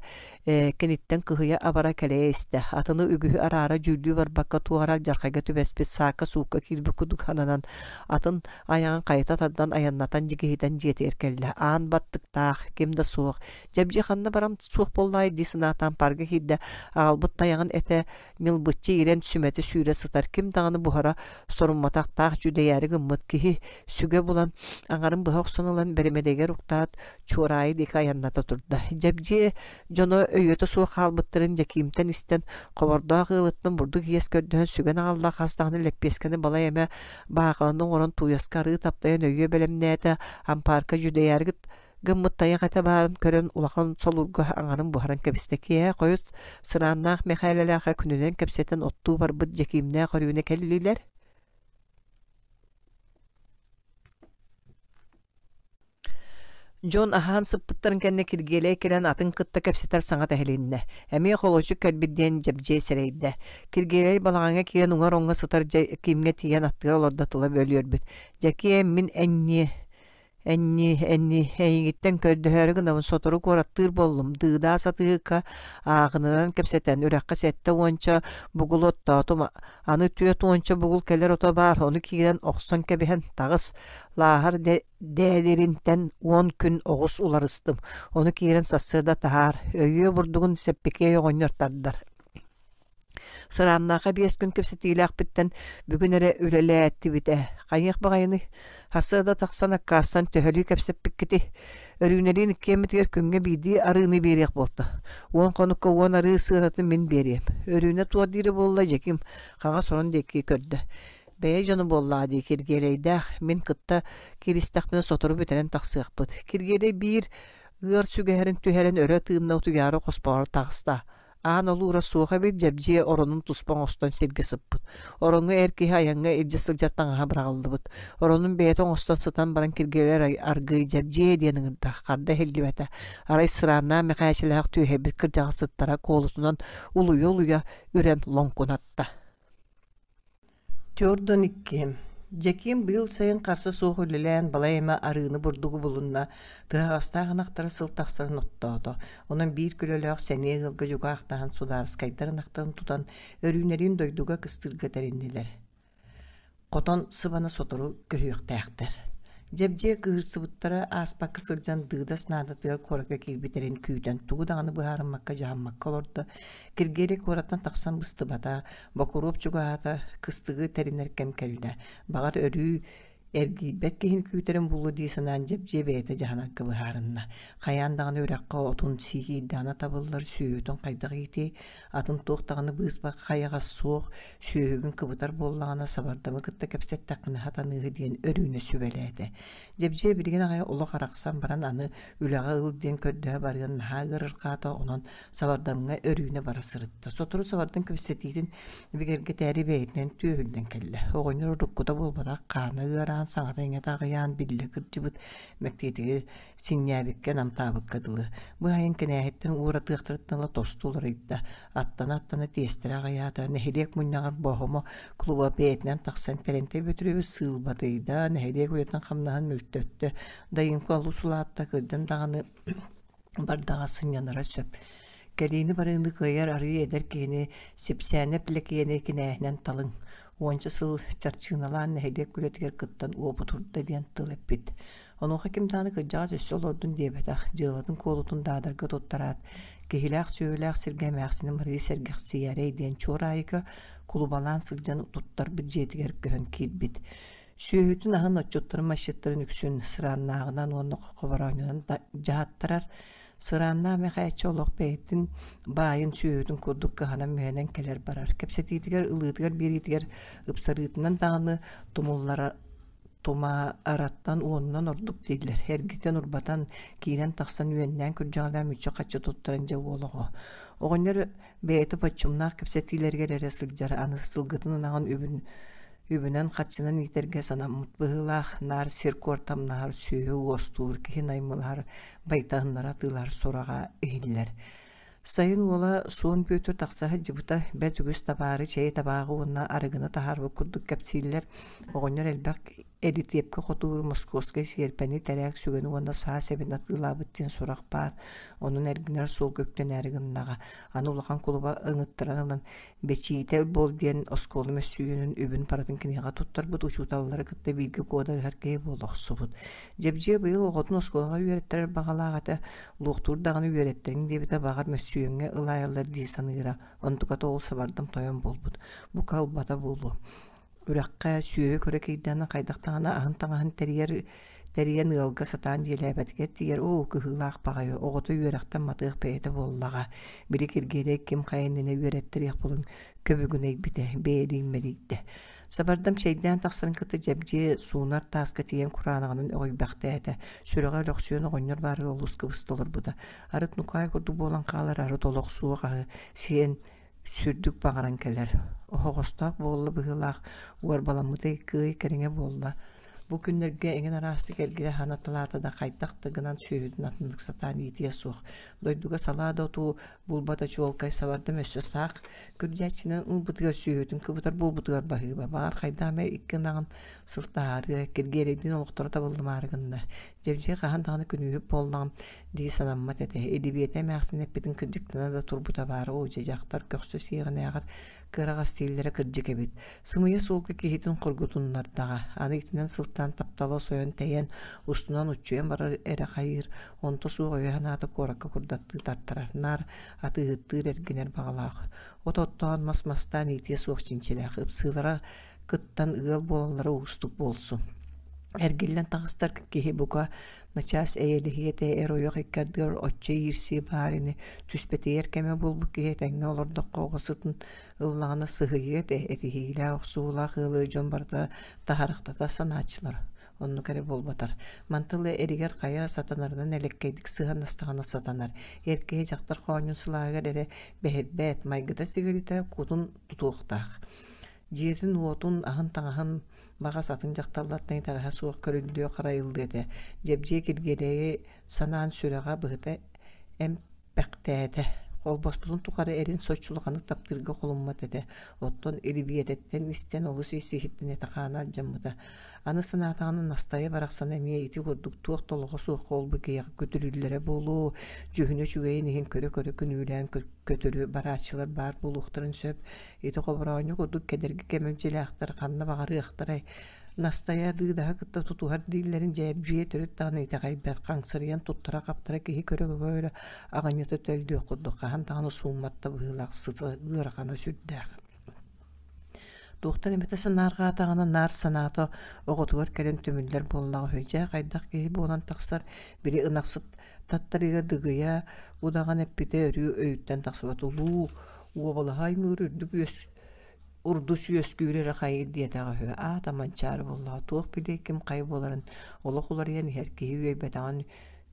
киниттэн кыһыйа-абара кэлэйэ истэ. Атыны үгүһү араара дьүүллүү барбакка туох эрэ алдьархайга түбэспит саакка-суукка киирбит курдук сананан, атын айаҕын хайыта тардан айаннатан дьигиһитэн дьиэтигэр кэллэ. Аан баттыктаах, ким да суох. Дьэбдьи ханна баран суох буоллаай дии санаатаан парга киирдэ, аҕалбыт тайаҕын этэ ньылбыччы ирэн сүмэтэ сүүрэ сытар ким даҕаны буһара сорумматах таах дьүдэйээри гыммыт киһи сүгэ булан аҥарын быһа охсон ылан бэрэмэдэгэр уктаат Чуораайы диэки айанната турда. Дьэбдьиэ дьоно өйүөтэ суох хаалбыттарын Дьэкиимтэн истэн хобордоох ыалыттан бурдук иэс көрдөһөн сүгэн аҕалла хас даҕаны лэппиэскэни балай эмэ баахыланы оҥорон тууйаска арыы таптайан өйүө бэлэмнээтэ ампаарка дьүдэйээри гыммыт тайах этэ баарын көрөн улахан солуурга аҥарын буһаран кэбистэ. Киэһэ хойут Сырааннаах Мэхээлэлээххэ күнүнэн кэпсэтэн оттуу барбыт Дьэкиимнээх Өрүүнэ кэллилэр. Дьон аһаан сыппыттарын кэннэ Киргиэлэй кэлэн атын кытта кэпсэтэр саҥа тэһилиннэ. Эмиэ холуочук кэлбит диэн Дьэбдьиэй сэрэйдэ. Киргиэлэй балаҕаҥҥа киирэн уҥар оҥҥо сытар Дьэкиимҥэ тиийэн аттыгар олордо тыла бөлүөрбүт. Дьэкиэм мин энньи Энни, энни, эйигиттэн көрдөһөөрү гынабын сотору куораттыыр буоллум, дыыдаа сатыыка ааҕынынан кэпсэтэн, үрэххэ 70-ча бугул оттоотум, аны 40-ча бугул кэлэр ото баар, ону киирэн охсон кэбиһэн таҕыс, Лааһар Дээлиринтэн 10 күн оҕус уларыстым, ону киирэн сарсыарда таһаар, өйүө бурдугун Сэппикиэй оҕонньор тардар. Сырааннаахха 5 күн кэпсэтиилээхпиттэн бүгүн эрэ үлэлээттибит ээ. Хайыах баҕайыный? Сарсыарда тахсан аккаастан төһөлүү кэпсэппиккитий? Өрүүнэлиин иккиэммитигэр күҥҥэ биирдии арыыны биэриэх буолта. 10 хонукка 10 арыы сыанатын мин биэриэм. Өрүүнэ туох диирэ буолла Дьэким хаҥас орон диэки көрдө. Бэйэ дьоно буоллаҕа дии Киргиэлэйдээх, мин кытта кииристэхпинэ сотору бүтэрэн тахсыахпыт. Киргиэлэй биир ыар сүгэһэрин түһэрэн өрө тыынна утуйаары хоспоҕор таҕыста. Аан олуура суох эбит, Дьэбдьиэ оронун туспа оҥостон сиргэ сыппыт. Ороҥҥо эр киһи айаҥҥа илдьэ сылдьар таҥаһа быраҕыллыбыт. Оронун бэйэтэ оҥостон сытан баран киргиэлэр аргыый Дьэбдьиэ диэн ыҥырда, харда иһиллибэтэ. Арай сырааннаах Мэхээчэлээх түөһэйбит кырдьаҕас сыттара куолутунан улуйа-улуйа үрэн лоҥкунатта. Түөрт икки. Дьэкиим быйыл сайын харса суох үлэлээн балай эмэ арыыны бурдугу булунна, тыһаҕастаах ынахтара сыл тахсарын оттоото. Онон биир көлөлөөх сэниэ ыалга дьукаахтаһан судаарыскайдар ынахтарын тутан өрүүнэлиин дойдуга кыстыырга тэриннилэр. Хотон сыбана сотору көһүөхтээхтэр. Дьэбдьиэ кыыһырсыбыттара ааспакка сылдьан дыыдас наадатыгар куоракка киирбиттэрин күүтэн тугу даҕаны быһаарыммакка дьаһаммакка олордо. Киргиэлэй куораттан тахсан быстыбата, Бокуруоп чугаһаата, кыстыгы тэринэр кэм кэллэ. Баҕар өрүү эргийбэт киһини күүтэрим буолуо дии санаан Дьэбдьиэ бэйэтэ дьаһанарга быһаарынна. Хайаан даҕаны үрэххэ отун сии киирдэҕинэ табыллар, сүөһүтүн хайдах иитиэй, атын туох даҕаны быыспах хайаҕас суох, сүөһүгүн кыбытар буоллаҕына сабардамы кытта кэпсэттэххинэ сатаныыһы диэн Өрүүнэ сүбэлээтэ. Дьэбдьиэ билигин аҕай олох арахсан баран аны үлэҕэ ыл диэн көрдөһө барыан наһаа ыарырҕаата, онон Сабардамҥа Өрүүнэ бара сырытта. Сотору Сабардам кэпсэтиитин бигэргэтээри бэйэтинэн түөһүллэн кэллэ. Оҕонньор уруккута буолбатах хаана ыараан, саҥата-иҥэтэ аҕыйаан биллэ кырдьыбыт, мэктиэтигэр синньээбиккэ, намтаабыкка дылы. Бу айан кэнээһиттэн ууратыахтарыттан ыла тосту уларыйда. Аттана-аттана тиэстэрэ аҕыйаата. Нэһилиэк мунньаҕар Боһомо клуба бэйэтинэн тахсан Тэрэнтэй Бөтүрүөбүс сыылбатыйда, нэһилиэк үлэтин-хамнаһын мөлтөттө. Дайыҥка олус улаатта, кырдьан даҕаны бардаҕа сынньанара сөп. Кэлиини-барыыны кыайар арыый эдэр киһини Сипсээнэп Лэкиэни кинээһинэн талыҥ. Уонча сыл чарчыыналаан нэһилиэк үлэтигэр кыттан уопутурда диэн тыл эппит. Онуоха ким даҕаны кырдьаҕас өссө олордун диэбэтэх, дьыалатын-куолутун даадарга туттараат, киһилээх-сүөһүлээх сиргэ эмээхсиним арыый сэргэхсийээрэй диэн Чуораайыга кулубалаан сылдьан туттарбыт дьиэтигэр көһөн киирбит. Сүөһүтүн аһын отчуттарын масчыттарын үксүн сырааннааҕынан уонна хобороонньунан дьаһаттарар. Сырааннаах Мэхээччи олох бэйэтин баайын сүөһүтүн курдук кыһанан-мүһэнэн кэлэр-барар. Кэпсэтиитигэр, ылыытыгар биэриитигэр ыпсарыытынан даҕаны тумуллара тумаараттан уонунан ордук дииллэр. Эргитэн-урбатан, киирэн-тахсан үөннээн-күрдьэҕэлээн мүччү-хаччы туттаран дьэ уол оҕо. Оҕонньор Бэйэтэ боччумнаах кэпсэтиилэригэр эрэ сылдьар, аны сылгытын ынаҕын үбүн үбүнэн-харчынан иитэргэ санаммыт быһыылаах, наар сир куортамнаһар, сүөһү уостуур, киһи наймылаһар, байтаһыннара атыылаһар сураҕа иһиллэр. Сайын уола Суон Бүөтүр тахса сылдьыбыта, бэрт үгүс табаары, чэй табааҕы уонна арыгыны таһаарбыт курдук кэпсииллэр. Оҕонньор элбэх Элитиэпкэ хотуур Московскай сиэрпэни, тэрээк сүгэни уонна саа сэбин атыылаабыт диэн сурах баар, онон эргинэр суолга үктэнээри гыннаҕа. Аны улахан кулуба ыҥыттаран ылан «Бэчиитэл буол» диэн оскуола мөссүйүөнүн үбүн барытын киниэхэ туттарбыт учууталлары кытта бииргэ куодарыһар киһи буола охсубут. Дьэбдьиэ быйыл оҕотун оскуолаҕа үөрэттэрэр баҕалаах этэ, луохтуур даҕаны үөрэттэриҥ диэбитэ баҕар мөссүйүөҥҥэ ылаайаллар дии саныыра, онтуката ол сабардам тойон буолбут, бука ылбата буолуо. Үрэххэ сүөһү көрө киирдэҕинэ хайдах даҕаны аһын-таҥаһын тэрийэр тэрийэн ыалга сатаан дьиэлээбэтигэр тиийэр оо кыһыылаах баҕайы оҕото үөрэхтэн матыах бэйэтэ буоллаҕа били Киргиэлэй ким хайа иннинэ үөрэттэриэх буолан көбүгүнэйбитэ бэйэлиин мэлийдэ Сабардам чэйдээн тахсарын кытта Дьэбдьиэ суунар тааска тиийэн кураанаҕынан өҕүйбэхтээтэ сүрэҕэ өлөхсүйэн оҕонньор баарыгар олус кыбыста олорбута арыт нукаай курдук буолан хаалар арыт олох суох аһы сиэн сүрдүк баҕаран кэлэр, оһоҕостоох буолла быһыылаах, уорбаламмытай кыай кэриҥэ буолла. Бу күннэргэ эҥин араастык эргитэ санаталаата да хайдах да гынан сүөһүтүн атыннык сатаан иитиэ суох. Дойдуга салаа да оту булбата чуолкай сабардам өссө саах күрдьээччинэн ылбытыгар сүөһүтүн кыбытар буолбутугар баһыыба. Баҕар хайдах эмэ икки ынаҕын сыл таһаарыа, Киргиэлэйдиин олохторо табыллымаары гынна. Дьэбдьиэ хаһан даҕаны күнүүһүт буоллаҕым дии санаммат этэ. Илибиэтэ эмээхсин эппитин кырдьыктана да турбута баара оо дьэ дьахтар көхсө сиэҕинээҕэр кыараҕас дииллэрэ кырдьык эбит. Сымыйа суолга киһитин хоргутуннардаҕа. Аны итинэн сылтаан таптала сойон тэйэн, устунан уччуйан барар эрэ хайыыр, онто суох өйө-санаата куоракка курдаттыы тартарар, наар атыыһыттыыр эргинэр баҕалаах. От оттоон, мас мастаан иитиэ суох чинчилээх, ыпсыылара кыттан ыал буолаллара уустук буолсу. Эргиллэн таҕыстар киһи бука начаас эйэлэһиэ этэ эр-ойох икки ардыгар оччо иирсии баар ини түспэтийэр кэмэ буолбут киһи этэҥҥэ олордоххо оҕо сытын ыллаҕына сыһыйыа этэ этиһиилээх охсуһуулаах ыалы дьон барыта таһарахтата санааччылар. Оннук эрэ буолбатар. Мантан ыла эригэр хайа сатанарынан элэккэйдик сыһыаннастаҕына сатанар. Эр киһи дьахтар хоонньун сылааһыгар эрэ бэһирбэт, майгыта-сигилитэ кутун тутуохтаах. Дьиэтин-уотун, аһын-таҥаһын баҕас атын дьахталлартан итэҕэһэ суох көрүллүө харайыллыа этэ. Дьэбдьиэ Киргиэлэйи санаан сүрэҕэ быһыта эмпэхтээтэ. Холбоспутун тухары эрин соччо улаханнык таптыырга холуммат этэ. Оттон Илибиэтэттэн истэн олус ис-иһиттэн этэ-хаана алдьаммыта. Аны санаатаҕына Настайа барахсан эмиэ ити курдук туох да олоҕо суох холбу киһиэхэ күтүрүүллэрэ буолуо, дьүһүнэ үчүгэйин иһин көрө-көрө күнүүлээн көтөрү барааччылар баар буолуохтарын сөп. Ити хобороонньу курдук кэдэрги кэмэлдьилээхтэр ханна баҕарыахтарай? Настайа дыыдаһа кытта тутуһар дииллэрин дьээбдьиэ төрүт даҕаны итэҕэйбэт, хаҥсырыйан туттара-хаптара киһи көрө-көрө аҕынньыта төлдүөх курдук хаһан даҕаны сууммат да быһыылаах сыта ыарахана сүрдээх. Туохтан эмэтэ санаарҕаатаҕына наар санаата оҕотугар кэлэн түмүллэр буоллаҕа үһү. Дьэ, хайдах киһи буолан тахсар, били ынахсыт таттарыыга дыгыйа удаҕан эппитэ өрүү өйүттэн тахсыбат улуу уобалаһа аймыыр үрдүк үөс урдус үөскүүр эрэ хайыр диэтэҕэ үһү. Аата манчаары буоллаҕа туох билиэй ким хайа буоларын олох уларыйан иһэр киһи үөйбэтэҕин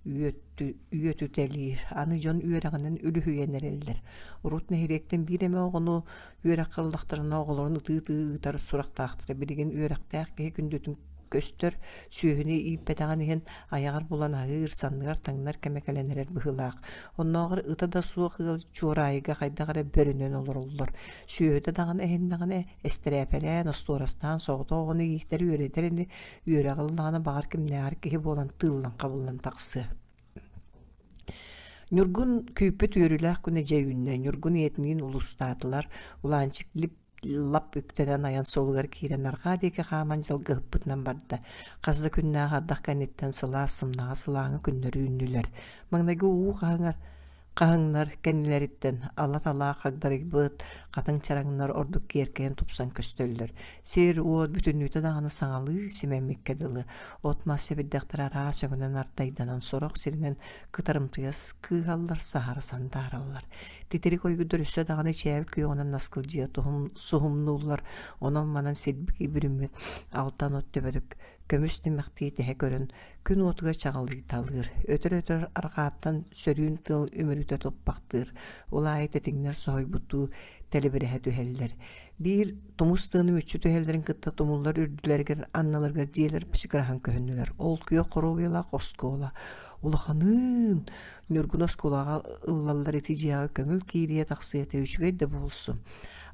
үөтүтэлиир. Аны дьон үөрэҕинэн үлүһүйэн эрэллэр. Урут нэһилиэктэн биир эмэ оҕону үөрэххэ ыллахтарына оҕолорун ытыы-ытыы ыытар сурахтаахтара. Билигин үөрэхтээх киһи күндүтүн көстөр, сүөһүнү ииппэтэҕин иһин айаҕар булан аһыыр, санныгар таҥнар кэмэ кэлэн эрэр быһыылаах. Оннооҕор ыта да суох ыал Чуораайыга хайдах эрэ бөрөнөн олороллор. Сүөһүтэ даҕаны эһиннэҕинэ эстэрээпэлээн, остуорастаан соҕотох оҕону иитэр, үөрэтэр ини үөрэҕи ыллаҕына баҕар кимнээҕэр киһи буолан тыыллан-хабыллан тахсыа. Ньургун күүппүт үөрүүлээх күнэ дьэ үүннэ. Ньургун ийэтиниин улуустаатылар. Улаанчык лип лап үктэнэн айан суолугар киирэн арҕаа диэки хааман дьалгыһыппытынан барда. Хас да күннээх ардах кэнниттэн сылаас сымнаҕас ылааҥы күннэр үүннүлэр. Маҥнайгы уу хаһыҥар Хаһыҥнар кэннилэриттэн ала-талаа хагдарыйбыт хатыҥ чараҥнар ордук киэркэйэн тупсан көстөллөр. Сир-уот бүтүннүүтэ даҕаны саҥалыы симэммиккэ дылы. От-мас сэбирдэхтэрэ араас өҥүнэн артайданан сорох сиринэн кытарымтыйа кыыһаллар, саһара сандаараллар. Титирик ойгудар өссө даҕаны чээл күөҕүнэн наскылдьыйа суһумнууллар, онон-манан силбики бүрүммүт алтан от төбөтүк көмүс тимэхтии тэһэ көрөн Күн уотугар чаҕылыйталыыр, өтөр-өтөр арҕааттан сөрүүн тыал үмүрүтэ туппахтыыр, ол аайы тэтиҥнэр соһуйбуттуу тэлибирэһэ түһэллэр. Биир тумус тыаны мүччү түһэллэрин кытта тумуллар үрдүлэригэр анналарыгар дьиэлэр пычыгыраһан көһүннүлэр. Ол күөх хоруобуйалаах оскуола улаханыын Ньургун оскуолаҕа ыллаллар ити дьиэҕэ көҥүл киириэ тахсыа этэ үчүгэй да буолсун.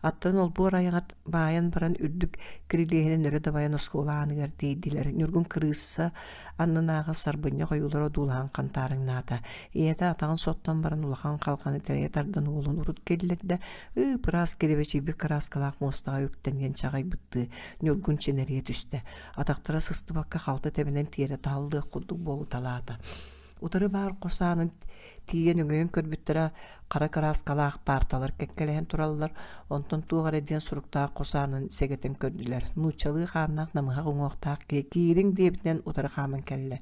Аттан олбуор айаҕар баайан баран үрдүк кирилиэһинэн өрө дабайан оскуола ааныгар тиийдилэр. Ньургун кырыысса аннынааҕы сарбынньах ойуулара одуулаһан хантаарыҥнаата. Ийэтэ атаҕын соттон баран улахан халҕаны тэлэйэ тардан уолун урут киллэрдэ. Ыы-пыраас килэбэчийбит кырааскалаах муостаҕа үктэниэн чаҕыйбыттыы Ньургун чинэрийэ түстэ. Атахтара сыстыбакка халты тэбинэн тиэрэ таһыллыах курдук буолуталаата. Утары баар хос аанын тиийэн өҥөйөн көрбүттэрэ хара кырааскалаах паарталар кэккэлэһэн тураллар, онтон туох эрэ диэн суруктаах хос аанын сэгэтэн көрдүлэр. Нууччалыы хааннаах намыһах уҥуохтаах киһи киириҥ диэбитинэн утары хааман кэллэ.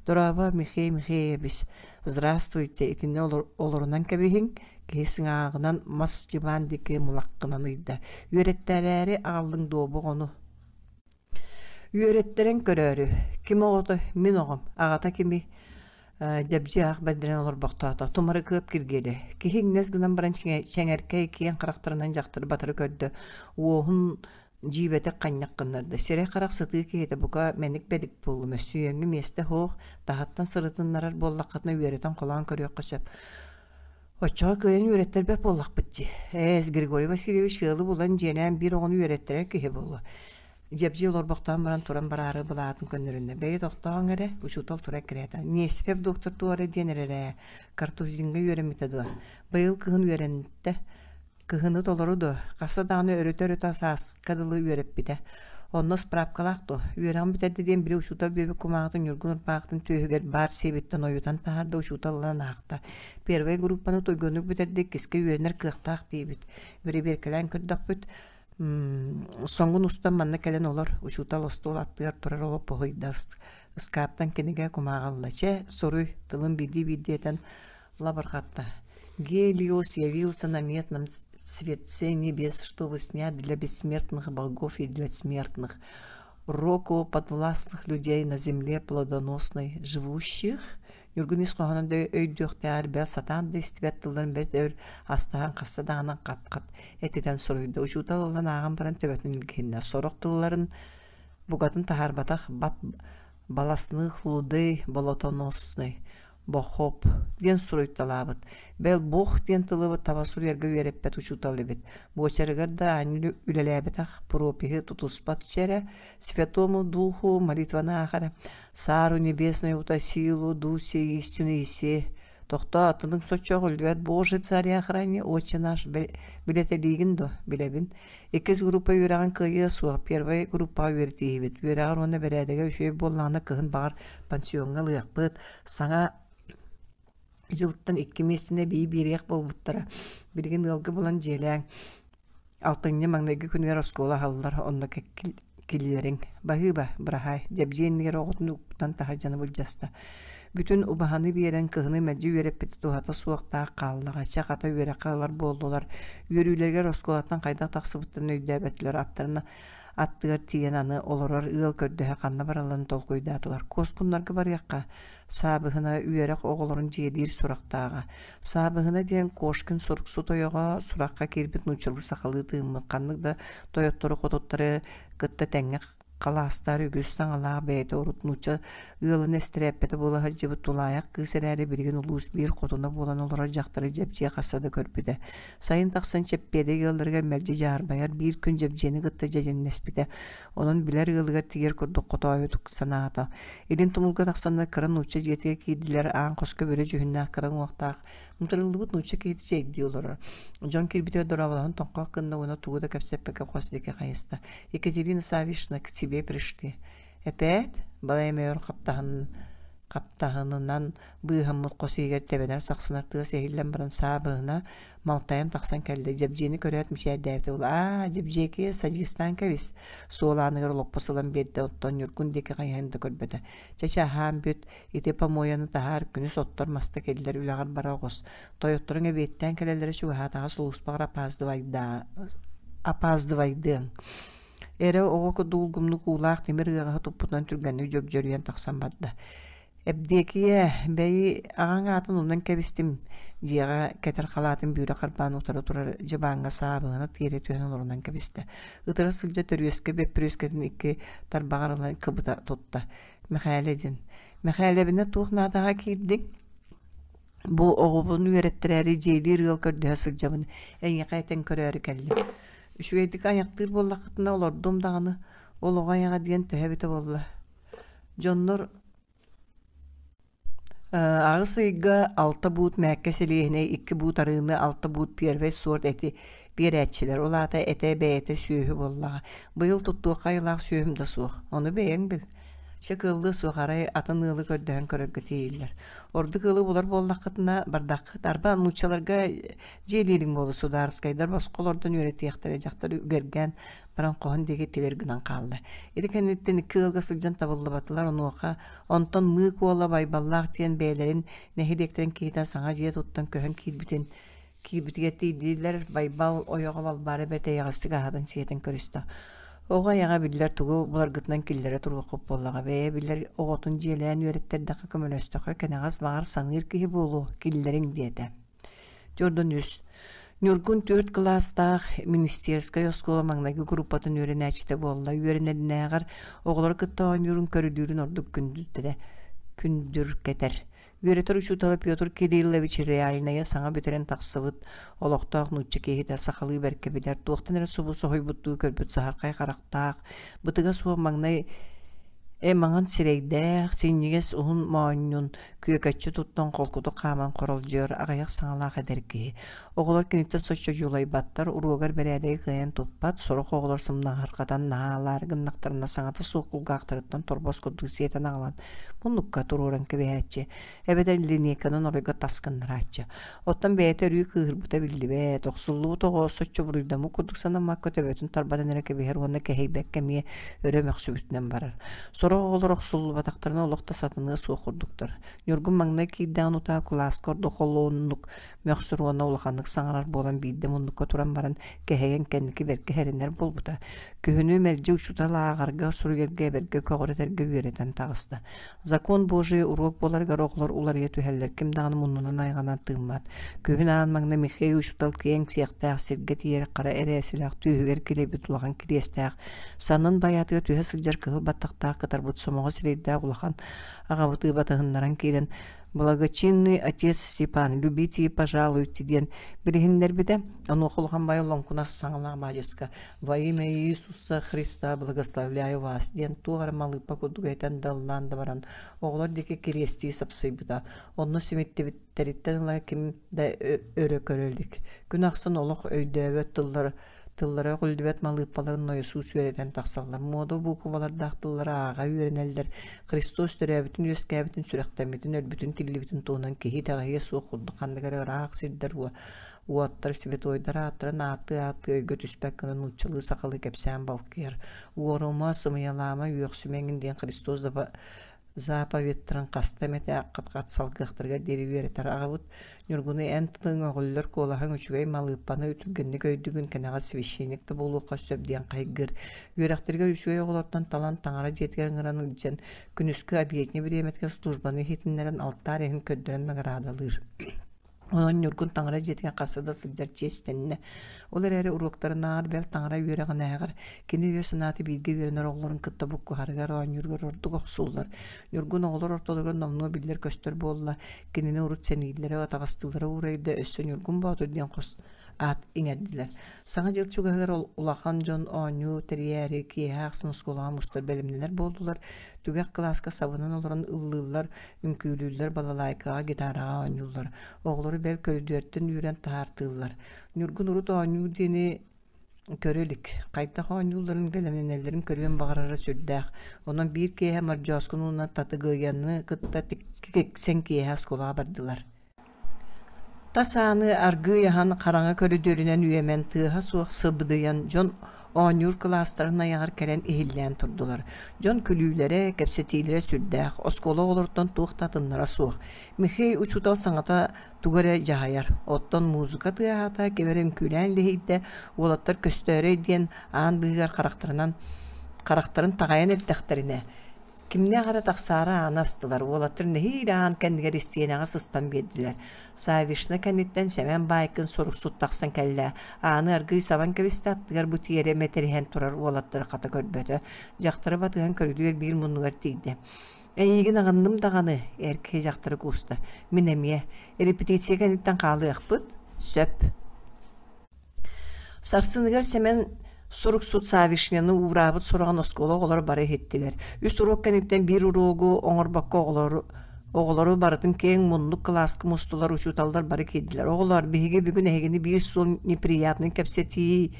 «Дорообо, Михей Михеевич, здравствуйте, итиннэ олорунан кэбиһиҥ» киһи сыҥааҕынан мас дьыбаан диэки мулаххынан ыйда. «Үөрэттэрээри аҕаллыҥ дуо бу оҕону?» Үөрэттэрэн көрөөрү, ким оҕото мин оҕом, аҕата кими дьэбдьи аах бэрдэрэн олорбохтоото, Тумарыкыап Киргиэлэ. Киһи иҥнэс гынан баран чэҥэркэй киэҥ харахтарынан дьахтары батары көрдө, уоһун дьиибэтик ханньах гыннарда. Сирэй-харах сытыы киһитэ бука мэник-бэдик буоллум, өссүйэҥҥэ миэстэ суох, таһыттан сырытыннарар буоллаххытына үөрэтэн холоон көрүөххэ сөп. Оччоҕо кыайан үөрэттэрбэт буоллахпыт дии. Ээс, Григорий Васильевич ыалы булан дьиэлээн биир оҕону үөрэттэрэр киһи буолуо. Дьэбдьи олорбохтоон баран туран бараары былаатын көннөрүннэ. Бэйи тохтооҥ эрэ, учуутал тура эккирээтэ. Нестерев доктор туора диэн эрэр ээ. Картузиҥҥа үөрэммитэ дуо? Быйыл кыһын үөрэнтэ. Кыһыны толору дуо? Хаста даҕаны өрүтэ-өрүтэ сааска дылы үөрэппитэ. Онно справкалаах дуо? Үөрэҕин бүтэрдэ диэн били учуутал биэрбит кумааҕытын Ньургун ырбаахытын түөһүгэр баар сиэбиттэн ойутан таһаарда учуутал ылан аахта. Первай группаны туйгуннук бүтэрдэ, иккискэ үөрэнэр кыахтаах диэбит. Бэрэбиэркэлээн көрдөхпүт, соҥун устан манна кэлэн олор, учуутал остуол аттыгар турар олоппоһу ыйда ыскааптан кинигэ кумааҕы ылла. Чэ, суруй, тылын биирдии-биирдии этэн лабырҕатта. Гелиос явился на медном светце небес, чтобы снять для бессмертных богов и для смертных. року подвластных людей на земле плодоносной живущих Ньургун ис хоһоонун да өйдүөхтээҕэр бэл сатаан да истибэт тылларын бэрт өр астаһан хаста даҕаны хат-хат этитэн суруйда. Учуутал ылан ааҕан баран төбөтүн илгиһиннэ. Сорох тылларын букатын таһаарбатах бат баласных лудей болотоносный бохоп диэн суруйталаабыт. Бэл бох диэн тылы таба суруйарга үөрэппэт учуутал эбит. Буочарыгар да аанньа үлэлээбэтэх пропиһы тутуспат чэрэ, святому духу молитваны аахара Саару небесную утасилу, дусе истину исе, Тохтоо, тылыҥ соччо өҕүллүбэт Боже царя храни, Отче наш билэтэлиигин дуо? Билэбин. Иккис группа үөрэҕин кыайыа суох, первай группаҕа үөрэтииһибит. Үөрэҕэр уонна бэрээдэгэ үчүгэй буоллаҕына кыһын баҕар пансиоҥҥа ылыахпыт. Саҥа дьылтан икки миэстэни эбии биэриэх буолбуттара. Билигин ыалга булан дьиэлээҥ. Алтынньы маҥнайгы күнүгэр оскуола аһыллар, онно киллэриҥ. Баһыыба, быраһаай, Дьэбдьиэ иннигэр оҕотун уктан таһырдьаны былдьаста. Бүтүн убаһаны биэрэн кыһыны мэлдьи үөрэппитэ туһата суохтаах хааллаҕа, чэ хата үөрэххэ ылар буоллулар. Үөрүүлэригэр оскуолаттан хайдах тахсыбыттарын өйдөөбөтүлэр, аттарын аттыгар тиийэн аны олорор ыал көрдөһө ханна баралларын толкуйдаатылар. Куоскуннарга барыахха, Саабыһына үөрэх оҕолорун дьиэлиир сурахтааҕа. Саабыһына диэн Кошкин суруксут ойоҕо сурахха киирбит нууччалыы сахалыы тыыммыт ханнык да тойоттору-хотуттары кытта тэҥҥэ халаастаар үгүс саҥалаах бэйэтэ урут нуучча ыалын эстэрээппэтэ буола сылдьыбыт тулаайах кыыс эрээри билигин улуус биир хотуна буолан олорор дьахтары Дьэбдьиэ хаста да көрбүтэ. Сайын тахсан Чэппиэдэй ыалларыгар мэлдьи дьаарбайар биир күн Дьэбдьиэни кытта дьэдьэннэспитэ. Онон билэр ыалыгар тиийэр курдук хотоойутук санаата. Илин тумулга тахсаннар кыра нуучча дьиэтигэр киирдилэр, аан хоско бөрө дьүһүннээх кыра уҥуохтаах, мутарыллыбыт нуучча киһитэ чэйдии олорор. Дьон киирбитигэр дорооболоһон тоҥхох гынна уонна тугу да кэпсэппэккэ хос диэки хайыста. Екатерина Саввична, к тебе пришли. Эпээт, балай эмэ өр хаптаһын хаптаһынынан быыһаммыт хос иһигэр тэбэнэр сахсынар тыас иһиллэн баран саабыһына малтайан тахсан кэллэ. Дьэбдьиэни көрөөт мичээрдээбитэ буолла. Аа, Дьэбдьиэкиэ, садьыыстаан кэбис. Суол ааныгар олоппос ылан биэрдэ, оттон Ньургун диэки хайыһан да көрбөтө. Чэ-чэ, аһаан бүт, ити помуойаны таһаар, күнүс оттор маста кэллэр, үлэҕэр бара оҕус. Тойотторуҥ эбиэттээн кэлэллэрэ чугаһаатаҕа сулууспаҕар опаздывайдыаҥ. Эрэ оҕо курдук улгумнук уулаах тимир ыаҕаһы туппутунан түргэнник дьөгдьөрүйэн тахсан барда. Эбдиэкийэ, бэйи, аҕаҥ аатын умнан кэбистим, дьиэҕэ кэтэр халаатын бүүрэ харбаан утары турар дьыбааҥҥа саабыһына тиэрэ түһэн олорунан кэбистэ. Ытыра сылдьа төрүөскэ бөппүрүөскэтин икки тарбаҕар ылан кыбыта тутта. Мэхээлэ диэн. Мэхээлэбинэ туох наадаҕа киирдиҥ? Бу оҕобун үөрэттэрээри дьиэлиир ыал көрдөһө сылдьабын, эйиэхэ этэн көрөөрү кэллим. Үчүгэйдик айахтыыр буоллаххытына олордум даҕаны, ол оҕо айаҕа диэн төһө эбитэ буолла. Дьоннор аҕыс ыйга алта буут мээккэ сэлиэһинэй, икки буут арыыны, алта буут первэй суорт эти биэрээччилэр. Ол аата этэ бэйэтэ сүөһү буоллаҕа. Быйыл туттуохха айылаах сүөһүм да суох. Ону бэйэҥ бил. Чэ кыаллыа суох арай атын ыалы көрдөһөн көрөргө тиийиллэр. Ордук ыалы булар буоллаххытына бардаххыт. Арба нууччаларга дьиэлиириҥ буолуо судаарыскайдар босхо олордон үөрэтиэхтэрэ дьахтар үгэргээн баран хоһун диэки тилэр гынан хаалла. Ити кэнниттэн икки ыалга сылдьан табыллыбатылар, онуоха онтон Мыык уола Байбаллаах диэн бэйэлэрин нэһилиэктэрин киһитэ саҥа дьиэ туттан көһөн киирбитин киирбитигэр тиийдилэр, Байбал ойоҕо Балбаара бэрт эйэҕэстик аһатан-сиэтэн көрүстэ. Оҕо айаҕа биллэр тугу буларгытынан киллэрэ туруоххут буоллаҕа, бэйэ билэр оҕотун дьиэлээн үөрэттэрдэххэ көмөлөстөххө кэнэҕэс баҕар саныыр киһи буолуо, киллэриҥ диэтэ. Төрдүн үс. Ньургун түөрт кылаастаах министерскай оскуола маҥнайгы группатын үөрэнээччитэ буолла. Үөрэнэринээҕэр оҕолору кытта оонньуурун, көрүлүүрүн ордук күндүтэрэ, күндүркэтэр. Үөрэтэр учуутала Петр Кириллович реальнайа саҥа бүтэрэн тахсыбыт олохтоох нуучча киһитэ сахалыы бэркэ билэр, туохтан эрэ субу соһуйбуттуу көрбүт саһархай харахтаах, бытыга суох маҥнай э маҥан сирэйдээх, синньигэс уһун моонньун күөкэччи туттан холкутук хааман хоролдьуйар аҕыйах саҥалаах эдэр киһи. Оҕолор киниттэн соччо дьулайбаттар, уруогар бэрээдэги кыайан туппат, сорох оҕолор сымнаҕырҕатан наһаалаары гыннахтарына саҥата суох кулгаахтарыттан торбос курдук сиэтэн аҕалан муннукка туруоран кэбиһээччи, эбэтэр линейканан оройго тас гыннарааччы. Оттон бэйэтэ өрүү кыыһырбыта биллибэт, охсуллубут оҕо соччо буруйдаммыт курдук санаммакка төбөтүн тарбатан эрэ кэбиһэр уонна кэһэйбэккэ эмиэ өрө мөхсүбүтүнэн барар. Сорох оҕолор охсуллубатахтарына олох да сатаныа суох курдуктар. Ньургун маҥнай киирдэҕин утаа кылааска ордук холуоннук мөхсөр уонна улаханнык саҥарар буолан биирдэ муннукка туран баран кэһэйэн кэнники бэркэ эрэнэр буолбута. Күһүнү мэлдьи учуутал ааҕарга, суруйарга, эбэргэ, көҕүрэтэргэ үөрэтэн таҕыста. Закон Божий уруок буоларыгар оҕолор уларыйа түһэллэр, ким даҕаны муннунан айҕанан тыыммат. Күһүн аан маҥнай Михей учуутал киэҥ сиэхтээх сиргэ тиийэр хара эрээсилээх түөһүгэр килэйбит улахан кириэстээх, саннын байаатыгар түһэ сылдьар кыһыл баттахтаах кытарбыт сомоҕо сирэйдээх улахан аҕабытыы батыһыннаран киирэн «Благочинный отец Степан, любите и пожалуйте» диэн билиһиннэрбитэ. Онуоха улахан баайа лоҥкунас саҥалаах баадьыска «Во имя Иисуса Христа благословляю вас» диэн туох эрэ малыыппа курдук этэн да ыллаан да баран оҕолор диэки кириэстии сапсыйбыта. Онно симиттибиттэриттэн ыла ким да өрө көрө илик. Күн ахсын олох өйдөөбөт тыллар Тыллара өҕүллүбэт малыыппаларын нойосуус үөрэтэн тахсаллар, муода буукубалардаах тыллары ааҕа үөрэнэллэр, Христос төрөөбүтүн-үөскээбитин, сүрэхтэммитин, өлбүтүн-тиллибитин туһунан киһи итэҕэйиэ суох курдук ханнык эрэ ыраах сирдэр уоттар, святойдар ааттарын ааттыы-ааттыы өйгө түспэт гына нууччалыы-сахалыы кэпсээн балкыйар. Уорума, сымыйалаама, үөхсүмэ эҥин диэн Христос заповедтарын хаста эмэтэ хат-хат салгыахтарыгар диэри үөрэтэр аҕабыт Ньургуну эн тылыҥ өҕүллэр куолаһыҥ үчүгэй малыыппаны үтүргэнник өйдүүгүн кэнэҕэс священник да буолуохха сөп диэн хайгыыр. Үөрэхтэригэр үчүгэй оҕолортон талан таҥара дьиэтигэр ыҥыран илдьэн күнүскү обедня бириэмэтигэр службаны иһитиннэрэн алтаар иһин көрдөрөн наҕараадалыыр. Онон Ньургун таҥара дьиэтигэр хаста да сылдьар чиэстэннэ. Ол эрээри уруоктарынааҕар бэл таҥара үөрэҕинээҕэр кини өйө-санаата бииргэ үөрэнэр оҕолорун кытта буккуһарыгар, оонньууругар ордук охсуллар. Ньургун оҕолор ортолоругар номнуо биллэр-көстөр буолла. Кинини урут сэнииллэрэ, атаҕастыыллара уурайда, өссө Ньургун Боотур диэн хос аат иҥэрдилэр. Саҥа дьыл чугаһыгар улахан дьон оонньуу тэрийээри киэһэ ахсын оскуолаҕа мустар бэлэмнэнэр буоллулар. Түгэх кылааска сабынан олорон ыллыыллар, үҥкүүлүүллэр, балалайкаҕа, гитараҕа оонньууллар. Оҕолору бэл көрүдүөртэн үүрэн таһаартыыллар. Ньургун урут оонньуу диэни көрө илик. Хайдах оонньуулларын, бэлэмнэнэллэрин көрүөн баҕарара сүрдээх. Онон биир киэһэ Мордьооску уонна Татыгыйаны кытта тиксэн киэһэ оскуолаҕа бардылар. Тас ааны аргыый аһан хараҥа көрүдүөрүнэн үөмэн, тыаһа суох сыбдыйан, дьон оонньуур кылаастарын айаҕар кэлэн иһиллээн турдулар. Дьон күлүүлэрэ, кэпсэтиилэрэ сүрдээх, оскуола оҕолоруттан туох да атыннара суох. Михей учуутал саҥата тугу эрэ дьаһайар. Оттон музыка тыаһаата, ким эрэ үҥкүүлээн лиһийдэ, уолаттар көстөөрөй диэн аан быыһыгар харахтарынан харахтарын таҕайан эрдэхтэринэ, Кимнээх эрэ тахсаары ааны астылар, уолаттар нэһиилэ аан кэннигэр истиэнэҕэ сыстан биэрдилэр. Савишна кэнниттэн Сэмэн Баайкын суруксут тахсан кэллэ, ааны аргыый сабан кэбистэ, аттыгар бу тиэрэ мэтэриһэн турар уолаттары хата көрбөтө. Дьахтары батыһан көрүдүөр биир муннугар тиийдэ. «Эйиигин аҕынным даҕаны», эр киһи дьахтары кууста. «Мин эмиэ. Репетиция кэнниттэн хаалыахпыт. Сөп». Сарсыныгар Сэмэн суруксут Савишнины уураабыт сураҕын оскуола оҕолоро бары иһиттилэр. Үс уруок кэнниттэн биир уруогу оҥорбокко оҕолору оҕолору барытын киэҥ муннук кылааска мустулар, учууталлар бары киирдилэр. Оҕолоор, биһиги бүгүн эһигини биир суол неприятный кэпсэтии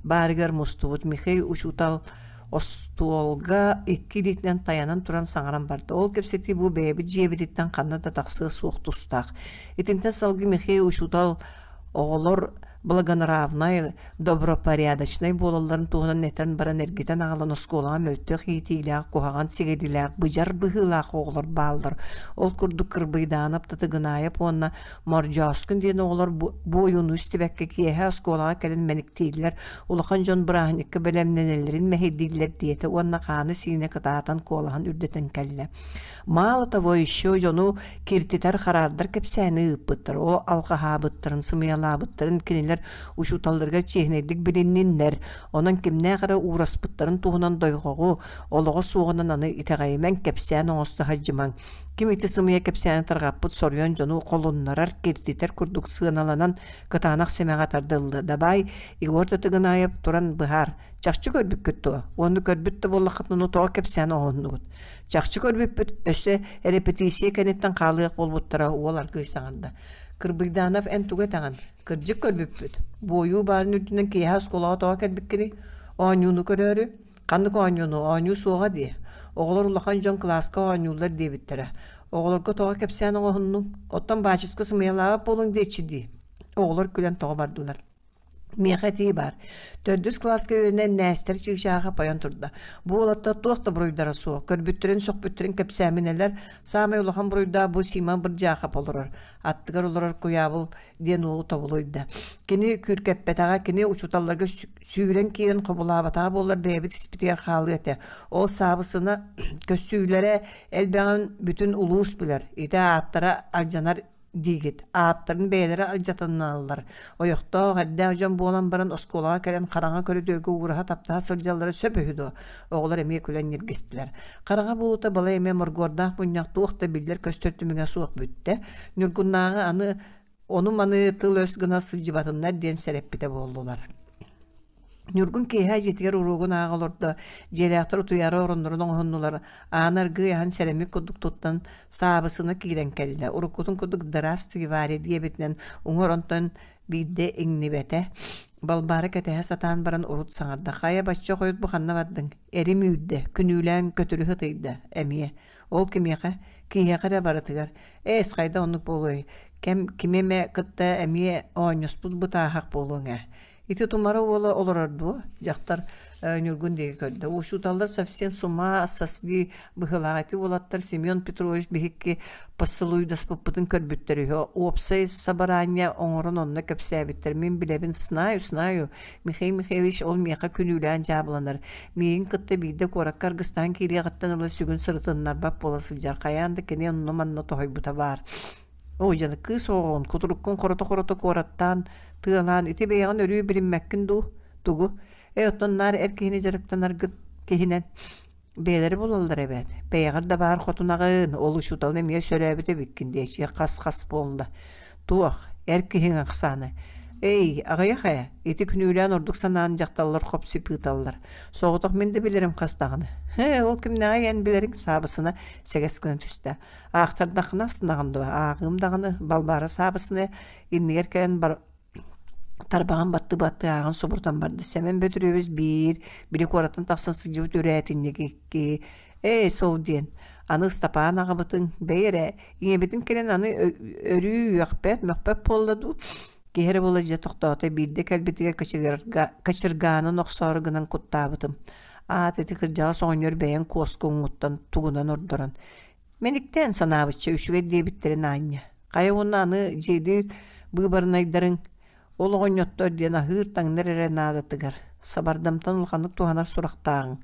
баарыгар мустубут. Михей учуутал остуолга икки илиитинэн тайанан туран саҥаран барда. Ол кэпсэтии бу бэйэбит дьиэбититтэн ханна да тахсыа суох тустаах. Итинтэн салгыы Михей учуутал Оҕолор благонравнай, добропорядочнай буолалларын туһунан этэн баран эргитэн аҕалан оскуолаҕа мөлтөх иитиилээх, куһаҕан сигилилээх, быдьар быһыылаах оҕолор бааллар. Ол курдук Кырбыйдаанап, Татыгынаайап уонна Мордьооскун диэн оҕолор бу ойууну истибэккэ киэһэ оскуолаҕа кэлэн мэниктииллэр, улахан дьон бырааһынньыкка бэлэмнэнэллэрин мэһэйдииллэр диэтэ уонна хаана-сиинэ кытаатан куолаһын үрдэтэн кэллэ. Мало того, еще дьону киртитэр хараардар кэпсээни ыыппыттар, ол алҕаһаабыттарын, сымыйалаабыттарын кинилэр учууталларыгар чиэһинэйдик билинниннэр, онон кимнээх эрэ уураспыттарын туһунан дойҕоҕу, олоҕо суоҕунан аны итэҕэйимэҥ, кэпсээн оҥосто сылдьымаҥ. Ким ити сымыйа кэпсээни тарҕаппыт соруйан дьону холуннарар, киртитэр курдук сыаналанан кытаанах сэмэҕэ тардыллыа. Дабаай, Егор Татыгынаев туран быһаар, чахчы көрбүккүт дуо? Уонна көрбүт да буоллаххытына тоҕо кэпсээн оҥоһуннугут? Чахчы көрбүппүт, өссө эрэпэтииссийэ кэнниттэн хаалыах буолбуттара, уол аргыый саҥарда. Кырбыйдаанов эн тугу этэҕин? Кырдьык көрбүппүт. Буойуу баарын үрдүнэн киэһэ оскуолаҕа тоҕо кэлбиккиний? Оонньууну көрөөрү? Ханнык оонньууну? Оонньуу суоҕа дии. Оҕолор улахан дьон кылааска оонньууллар диэбиттэрэ. Оҕолорго тоҕо кэпсээн оҥоһуннуҥ? Оттон баачыска сымыйалаабат буолуҥ диэччи дии. Оҕолор күлэн тоҕо бардылар. Миэхэ этии баар. Төрдүс кылааска үөрэнэн Нээстэр чыычааҕа пойон турда. Бу уолаттар туох да буруйдара суох. Көрбүттэрин, сөхпүттэрин кэпсээминэлэр. Саамай улахан буруйдаах бу Сима Бырдьаахап олорор. Аттыгар олорор Куйаабыл диэн уолу тобулуйда. Кини күүркэппэтэҕэ, кини учууталларга сүүрэн киирэн хобулаабатаҕа буоллар бэйэбит испитигэр хаалыа этэ. Ол саабысына көссүүлэрэ элбэҕин бүтүн улуус билэр. Ити ааттара алдьанар диигит. Ааттарын бэйэлэрэ алдьатыналлар. Ойохтоох, эрдээх дьон буолан баран оскуолаҕа кэлэн хараҥа көрүдүөргэ уураһа таптаһа сылдьаллара сөп үһү дуо? Оҕолор эмиэ күлэн ньиргистилэр. Хараҥа буолуута балай эмэ моргуордаах мунньах туох да биллэр-көстөр түмүгэ суох бүттэ. Ньургуннааҕы аны ону-маны тыл-өс гына сылдьыбатыннар диэн сэрэппитэ буоллулар. Ньургун киэһэ дьиэтигэр уруогун ааҕа олордо, дьиэлээхтэр утуйаары ороннорун оҥоһуннулар, ааны аргыый аһан сэрэммит курдук туттан, саабысына киирэн кэллэ. Уруккутун курдук «Здравствуй, Варя» диэбитинэн уҥа оронтон биирдэ иҥнибэтэ. Балбаара кэтэһэ сатаан баран урут саҥарда: «Хайа, бачча хойут бу ханна бардыҥ?» Эрим үүрдэ, күнүүлээн көтүрү ытыйда. Эмиэ. Ол кимиэхэ? Киһиэхэ эрэ барытыгар. Эс, хайда оннук буолуой? Кэм кими эмэ кытта эмиэ оонньоспут бытааһах буолуоҥ ээ. Ити тумара уола олорор дуо? Дьахтар Ньургун диэки көрдө. Учууталлар совсем с ума сошли быһыылаах ити уолаттар Семен Петрович биһикки поцелуйдаспыппытын көрбүттэр үһү. Уопсай собрание оҥорон онно кэпсээбиттэр. Мин билэбин, знаю, знаю. Михаил Михайлович ол миэхэ күнүүлээн дьаабыланар. Миигин кытта биирдэ куоракка аргыстаан киириэҕиттэн ыла сүгүн сырытыннарбат буола сылдьар. Хайаан да кини онно-манна тоһуйбута баар. Оо, дьэ, кыыс оҕоҕун кутуруккун хорото-хорото куораттаан, тыалаан ити бэйэҕин өрүү билиммэккин дуу, тугу? Ээ, оттон наар эр киһини дьарыктанаргын киһинэн бэйэлэрэ булаллар эбээт. Бэйэҕэр да баар хотунаҕын, ол учууталын эмиэ сөрөөбүт эбиккин диэчи хас-хас буолла. Туох, эр киһиҥ ахсаана. Эй, аҕыйах ээ, ити күнүүлээн ордук санаан дьахталлар хоп-сип ыыталлар. Соҕотох мин да билэрим хас даҕаны. Һэ, ол кимнээҕий эн билэриҥ саабысына сэгэс гына түстэ. Аахтардаххына астынаҕын дуо? Ааҕыым даҕаны, Балбаара саабысына иннигэр кэлэн бар тарбаҕын баттыы-баттыы ааҕан субурутан барда. Сэмэн Бөтүрүөбүс биир, били куораттан тахсан сылдьыбыт үрээтинньик икки, ээ, сол диэн. Аны Ыстапаан аҕабытыҥ, бэйи эрэ, ийэбитин кэлэн аны өрүү үөхпэт, мөхпөт буолла дуу? Киһи эрэ буола дьэ тохтоото, биирдэ кэлбитигэр кычырга, кычыргаанын охсоору гынан куттаабытым. Аат ити кырдьаҕас оҕонньор бэйэҥ куоскуҥҥуттан тугунан ордорон Мэниктээн санаабычча үчүгэй диэбиттэрин аанньа. Хайа уонна аны дьиэлиир быыбарынайдарыҥ ол оҕонньоттор диэн аһыыр-таҥнар эрэ наадатыгар сабардамтан улаханнык туһанар сурахтааҕыҥ.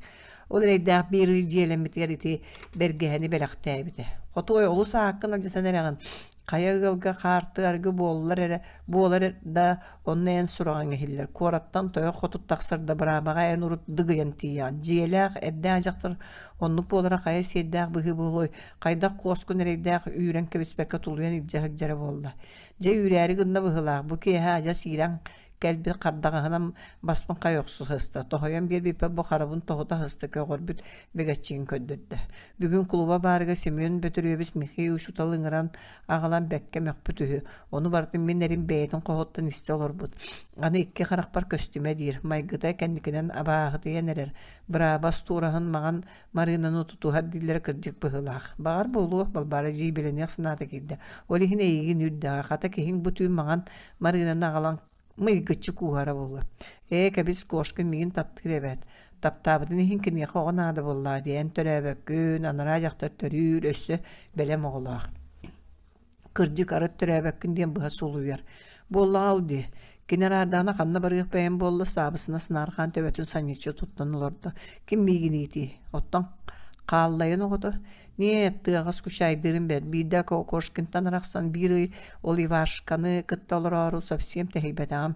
Ол эрэйдээх биир ый дьиэлэммитигэр ити бэргэһэни бэлэхтээбитэ. Хотуой олус ааккын алдьатан эрэҕин. Хайа ыалга хаарты аргы буоллар эрэ буолар да онно эн сураҕыҥ иһиллэр. Куораттан тойон хотут тахсар да быраабаҕа эн урут дыгыйан тиийэҕин. Дьиэлээх, эрдээх дьахтар Оннук буолара хайа сиэрдээх быһыы буолуой, хайдах куоскун эрэйдээх үүрэн кэбиспэккэ тулуйан илдьэ сылдьара буолла. Дьэ үүрээри гынна быһыылаах, бу киэһэ адьас иирэн кэлбит хардаҕаһынан баспын хайа охсу сыста, тоһуйан биэрбиппэр бу харабын тоһута сыста көҕөрбүт бэгэччигин көрдөрдө. Бүгүн кулуба баарыгар Семен Бөтүрүөбүс Михей учуутал ыҥыран аҕалан бэккэ мөхпүт үһү. Ону барытын мин эрим бэйэтин хоһуттан истэ олорбут. Аны икки харахпар көстүмэ диир, майгыта кэнникинэн абааһытыйан эрэр, Бырааба остуораһын маҥан Марыынаны тутуһар дииллэрэ кырдьык быһыылаах. Баҕар буолуо, Балбаара дьиибэлэниэх санаата киирдэ. Ол иһин эйигин үүрдэҕэ, хата киһиҥ бу түүн маҥан Марыынаны аҕалан мыйгыччы кууһара буолуо. Ээ, кэбис, Кошкин миигин таптыыр эбээт. Таптаабытын иһин киниэхэ оҕо наада буоллаҕа дии, эн төрөөбөккүн, анараа дьахтар төрүүр, өссө бэлэм оҕолоох. Кырдьык, арыт төрөөбөккүн диэн быһа сулуйар. Буоллаҕа ол дии. Кини араардаҕына ханна барыах бэйэм буолла, саабысына сынаархаан төбөтүн санньыччы туттан олордо. Ким миигин иитиэй? Оттон хааллайын оҕото? Нет, тыаҕа скучайдыырым бэрт. Биирдэ Кокошкинтан арахсан биир ый ол Ивашканы кытта олороору совсем тэһийбэтэҕим.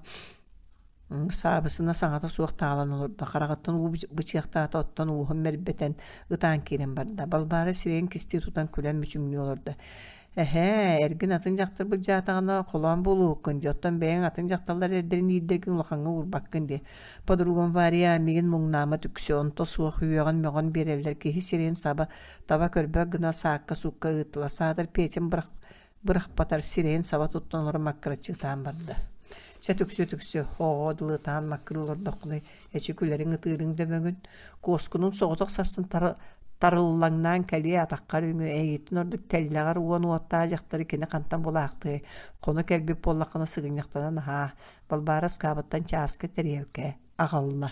Саабысына саҥата суох таалан олордо, хараҕыттан уу бычыахтаата, оттон ууһун мэрбэтэн, ытаан киирэн барда. Балбаара сирэйин кистии тутан күлэн мүчүҥнүү олордо. «Эһээ, эргин атын дьахтар былдьаатаҕына холоон буолуоххун дии, оттон бэйэҥ атын дьахталлар эрдэрин иирдэргин улахаҥҥа уурбаккын дии. Подругам Варя миигин муҥнаама түксү, онто суох үөҕэн-мөҕөн биэрэллэр, киһи сирэйин саба таба көрбөт гына саакка-суукка ыыттылар, саатар Петям бырах бырахпатар сирэйин саба туттан олорон маккыраччы ытаан барда. Чэ түксү-түксү, оҕоҕо дылы ытаан маккырыы олордоххунай, эчи күлэриҥ ытыырыҥ дөбөҥүн, куоскунун соҕотох сарсын тара Тарыллаҥнаан кэлиэ атаххар үҥүө эйигиттэн ордук тэллэҕэр уон уоттаах дьахтары кини хантан булаахтыай, хоно кэлбит буоллаххына сыгынньахтанан аһаа, Балбаара ыскаабыттан чааскы тэриэлкэ аҕалла.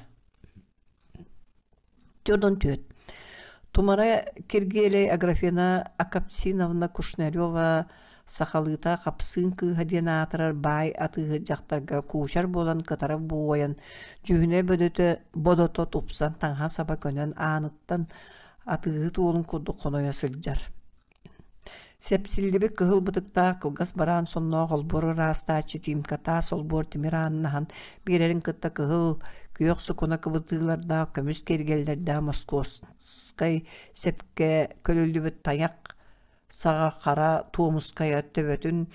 44. Тумара Киргиэлэй Аграфена Акапсиновна Кушнарева сахалыыта Хапсыын кыыһа диэн аатырар баай атыыһыт дьахтарга куучар буолан кытара буойан, дьүһүнэ бөдөтө бодото тупсан таҥаһа-саба көнөн ааныттан атыыһыт уолун курдук хонойо сылдьар. Сэпсиллибит кыһыл бытыктаах кылгас бараан сонноох олбуор ыраастааччы Тимка таас олбуор тимир аанын аһан биэрэрин кытта кыһыл, күөх сукуна кыбытыылардаах көмүс киэргэллэрдээх Московскай сэпкэ көлүллүбүт тайах саҕа хара туомускайа төбөтүн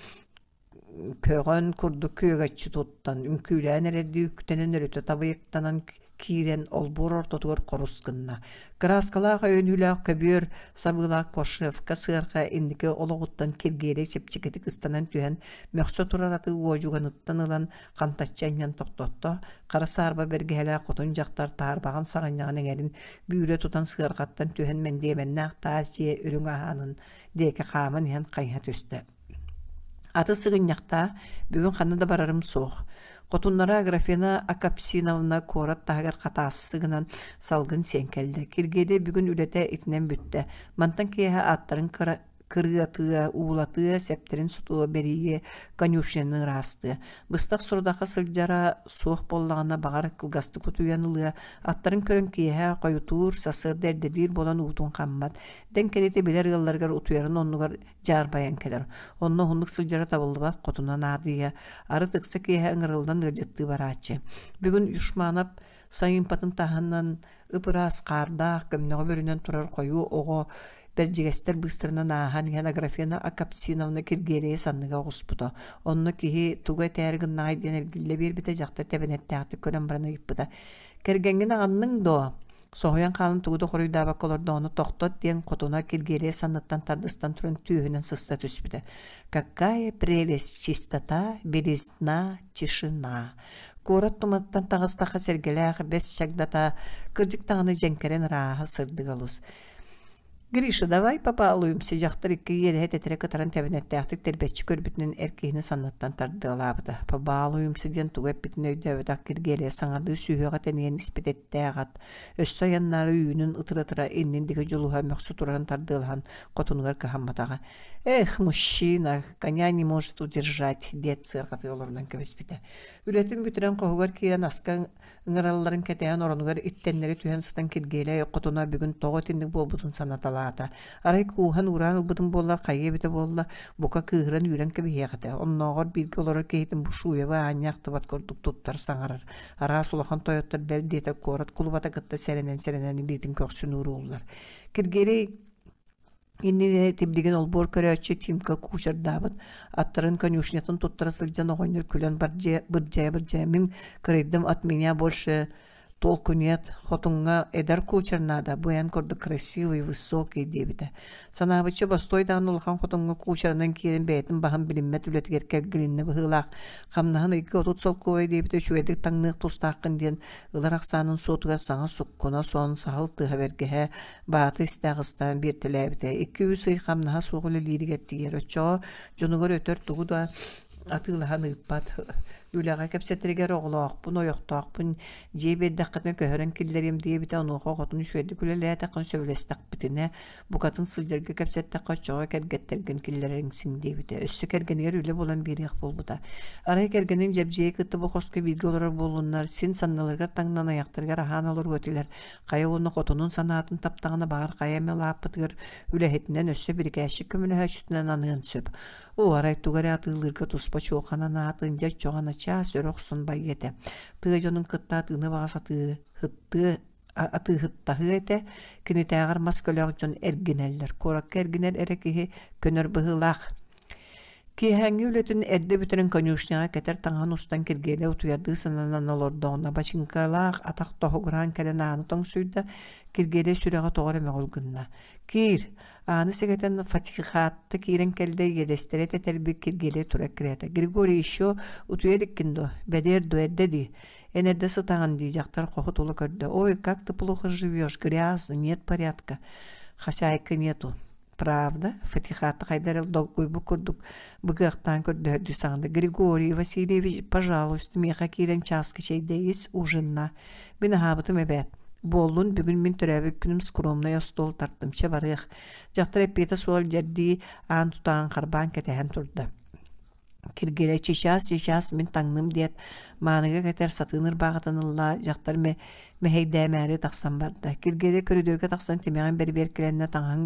көҕөн курдук күөгэччи туттан, үҥкүүлээн эрэрдии үктэнэн өрүтэ табыйыктанан киирэн олбуор ортотугар хорус гынна. Кырааскалаах өйөнүүлээх көбүөр сабыылаах кошевка сыарҕа инники олоҕуттан киргиэлэй чэпчэкитик ыстанан түһэн, мөхсө турар аты уодьуганыттан ылан хантаччы анньан тохтотто. Хара саарба бэргэһэлээх хотун дьахтар таарбаҕын саҕынньаҕын эҥэрин бүүрэ тутан сыарҕаттан түһэн мэндиэмэннээх таас дьиэ үрүҥ аанын диэки хааман иһэн хайыһа түстэ. Аты сыгынньахтаа, бүгүн ханна да барарым суох. Хотуннара Аграфена Акапсиновна куорат таһыгар хатаассы гынан салгын сиэн кэллэ. Киргиэлэй бүгүн үлэтэ итинэн бүттэ. Мантан киэһэ аттарын кыра кырыатыа, уулатыа, сэптэрин сотуо, бэрийиэ, конюшняны ыраастыа. Быстах сорудахха сылдьара суох буоллаҕына, баҕар, кылгастык утуйан ылыа, аттарын көрөн киэһэ хойутуур, сарсыарда эрдэлиир буолан уутун хаммат. Дэҥ кэриэтэ билэр ыалларыгар утуйарын оннугар дьаарбайан кэлэр. Онно уһуннук сылдьара табыллыбат, хотуна наадыйа, арыт ыкса киэһэ ыҥырыллан ыалдьыттыы барааччы. Бүгүн Юшманов сайыымпатын таһынан ып-ыраас хаардаах, көмнөҕө бүрүнэн турар хойуу оҕо бэрдьигэстэр быыстарынан ааһан иһэн Аграфена Акапсиновна Киргиэлэйи санныга оҕуспута. Онно киһи тугу этээри гыннаҕай диэн эргиллэ биэрбитэ, дьахтар тэбэнэттээхтик көрөн баран ыйыппыта: «Кэргэҥҥин аҕынныҥ дуо?» Соһуйан хаалан тугу да хоруйдаабакка олордоҕуна тохтот диэн хотуна Киргиэлэй санныттан тардыстан туран түөһүнэн сыста түспүтэ. Какая прелесть, чистота, белизна, тишина. Куорат туматтан таҕыстахха сэргэлээх бэс чагдата кырдьык даҕаны дьэҥкэрэн ырааһа сырдыга олус. Гриша, давай побалуемся, дьахтар икки иэдэһэ тэтэрэ кытаран тэбэнэттээхтик тэрбэччи көрбүтүнэн эр киһини санныттан тардыалаабыта. Побалуемся диэн тугу эппитин өйдөөбөтөх Киргиэлэйэ саҥардыы сүһүөҕэ тэнийэн испит эттээх ат, өссө айаннаары үүнүн ытыра-ытыра иннин диэки дьулуһа мөхсө турарын тардыалаһан хотунугар кыһамматаҕа. Эх, мужчина, коня не может удержать, диэт сыарҕатыы олорунан кэбиспитэ. Үлэтин бүтэрэн хоһугар киирэн аска Ыҥыралларын кэтэһэн оронугар иттэннэри түһэн сытан Киргиэлэй хотуна бүгүн тоҕо итинник буолбутун санаталаата. Арай кууһан уураан ылбытым буоллар хайыа эбитэ буолла, бука кыыһыран үүрэн кэбиһиэх этэ. Оннооҕор бииргэ олорор киһитин Бушуева аанньа ахтыбат курдук туттар саҥарар. Араас улахан тойоттор бэл диэтэр куорат кулубата кытта сэрэнэн-сэрэнэн илиитин көхсүн уурууллар. Киргиэлэй Иннинэ тибилигин олбуор көрөөччү Тимка куучардаабыт аттарын конюшнятын туттара сылдьан оҕонньор күлэн бырдьайа-бырдьайа «Мин кырыйдым от меня больше толку нет, хотуҥҥа эдэр куучар наада, бу эн курдук красивый, высокий» диэбитэ. Санаабычча бостой даҕаны улахан хотуҥҥа куучарынан киирэн бэйэтин баһын билиммэт үлэтигэр кэлгилиннэ быһыылаах. Хамнаһын ыйга 30 солкуобай диэбитэ үчүгэйдик таҥныах тустааххын диэн ылар ахсаанын суотугар саҥа суккуна сон, саһыл тыаһа бэргэһэ, Бааты истээх ыстаан биэртэлээбитэ. Икки-үс ый хамнаһа суох үлэлииригэр тиийэр. Оччоҕо дьонугар өтөр тугу да атыылаһан ыыппат. Үлэҕэ кэпсэтэригэр оҕолоохпун, ойохтоохпун, дьиэ биэрдэххитинэ көһөрөн киллэриэм диэбитэ, онуоха оҕотун үчүгэйдик үлэлээтэххинэ сөбүлэстэхпитинэ, букатын сылдьарга кэпсэттэххэ оччоҕо кэргэттэргин киллэрэриҥ син диэбитэ. Өссө кэргэнигэр үлэ булан биэриэх буолбута. Арай кэргэнин Дьэбдьиэй кытта бу хоско бииргэ олорор буоллуннар, син санныларыгар таҥнан айахтарыгар аһаан олоруо этилэр. Хайа уонна хотунун санаатын таптаҕына баҕар хайа эмэ лааппытыгар үлэһитинэн өссө бирикээччик көмөлөһөөччүтүнэн аныан сөп. Оо, арай тугу эрэ атыылыырга туспа чуолҕанан аатын дьэ оччоҕо начаас өрө охсон байыа этэ. Тыа дьонун кытта атыыны баҕас атыыһыттыа атыыһыттаһыа этэ. Кинитээҕэр мас көлөөх дьон эргинэллэр. Куоракка эргинэр эрэ киһи көнөр быһыылаах. Киэһээҥҥи үлэтин эрдэ бүтэрэн конюшняҕа кэтэр таҥаһын устан Киргиэлэй утуйардыы сананан олордоҕуна бачыыҥкалаах атах тоһугураан кэлэн ааны тоҥсуйда, Киргиэлэй сүрэҕэ тоҕо эрэ мөҕүл гынна. «Киир!» Ааны сэгэтэн Фатихатта киирэн кэллэ, иэдэстэрэ тэтэрбит Киргиэлэй тура эккирээтэ. «Григорий, еще утуйа иликкин дуо? Бэдиэр дуо, эрдэ дии?» «Эн эрдэ сытаҕын дии» дьахтар хоһу тула көрдө. «Ой, как ты плохо живешь, грязно, нет порядка». Хозяйка нету. Правда, Фатихата хайда эрэ долгуйбут курдук быгыахтаан көрдөһөрдүү саҥарда. Григорий Васильевич, пожалуйста, миэхэ киирэн чааска чэйдэ ис, ужинна. Мин аһаабытым эбээт. Буоллун, бүгүн мин төрөөбүт күнүм скромнай остуол тартым, чэ барыах. Дьахтар эппиэтэ суох илдьэрдии аан тутааҕын харбаан кэтэһэн турда. Киргилэ сейчас, сейчас мин таҥным диэт, мааныга кэтэр сатыын ырбааҕытын ылла, дьахтар мэһэйдээмээри тахсан барда. Киргилэ көрүдүөргэ тахсан тимэҕин бэрибиэркэлэннэ таҥаһын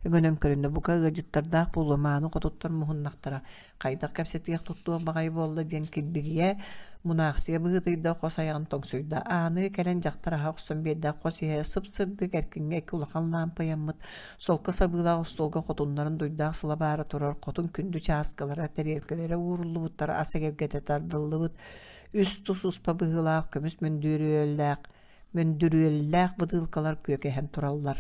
өҥөнөн көрүннэ. Бука ыалдьыттардаах буолуо, мааны хотуттар муһуннахтара. Хайдах кэпсэтиэх туттуох баҕайы буолла диэн килбигийэ, мунаахсыйа быһыытыйда, хос айаҕын тоҥсуйда. Ааны кэлэн дьахтар аһа охсон биэрдэ, хос иһэ сып-сырдык, эркиҥҥэ икки улахан лаампа ыйаммыт, Солко сабыылаах остуолга хотуннарын дуйдаах сылабаара турар хотун күндү чааскалара, тэриэлкэлэрэ ууруллубуттара ас эгэлгэтэ тардыллыбыт, үс тус успа быһыылаах көмүс мөндүрүөллээх мөндүрүөллээх бытыылкалар күөкэһэн тураллар.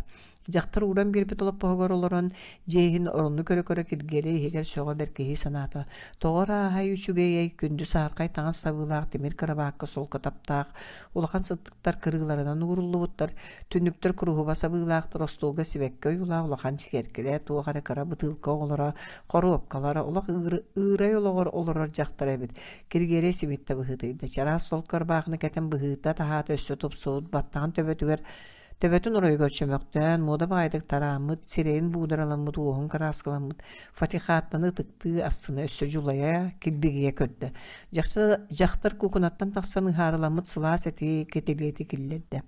Дьахтар ууран биэрбит олоппоһугар олорон, дьиэ иһин оронну көрө-көрө Киргиэлэй иһигэр сөҕө бэркиһии санаата. Тоҕо ырааһай үчүгэйэй, күндү саархай таҥас сабыылаах тимир кырабаакка солко таптаах, улахан сыттык Тар кырыыларынан ууруллубуттар, түннүктэр куруһуба сабыылаахтар, остуолга сибэкки ойуулаах улахан сиэркилэ, туох эрэ кыра бытыылка оҕолоро, хоруопкалара, олох ыырай олоҕор олорор дьахтар эбит. Киргиэлэй симиттэ быһыытыйда, чараас солко ырбаахыны кэтэн быһыыта таһаата өссө тупсубут, баттаҕын төбөтүгэр Төбөтүн оройугар чөмөхтөөн, муода баҕайытык тарааммыт, сирэйин буудараламмыт, уоһун кырааскаламмыт Фатихаттаны ытыктыы астына өссө дьулайа, килбигийэ көрдө. Дьахтар куукунаттан тахсан ыһаарыламмыт сылаас эти кэтилиэти киллэрдэ.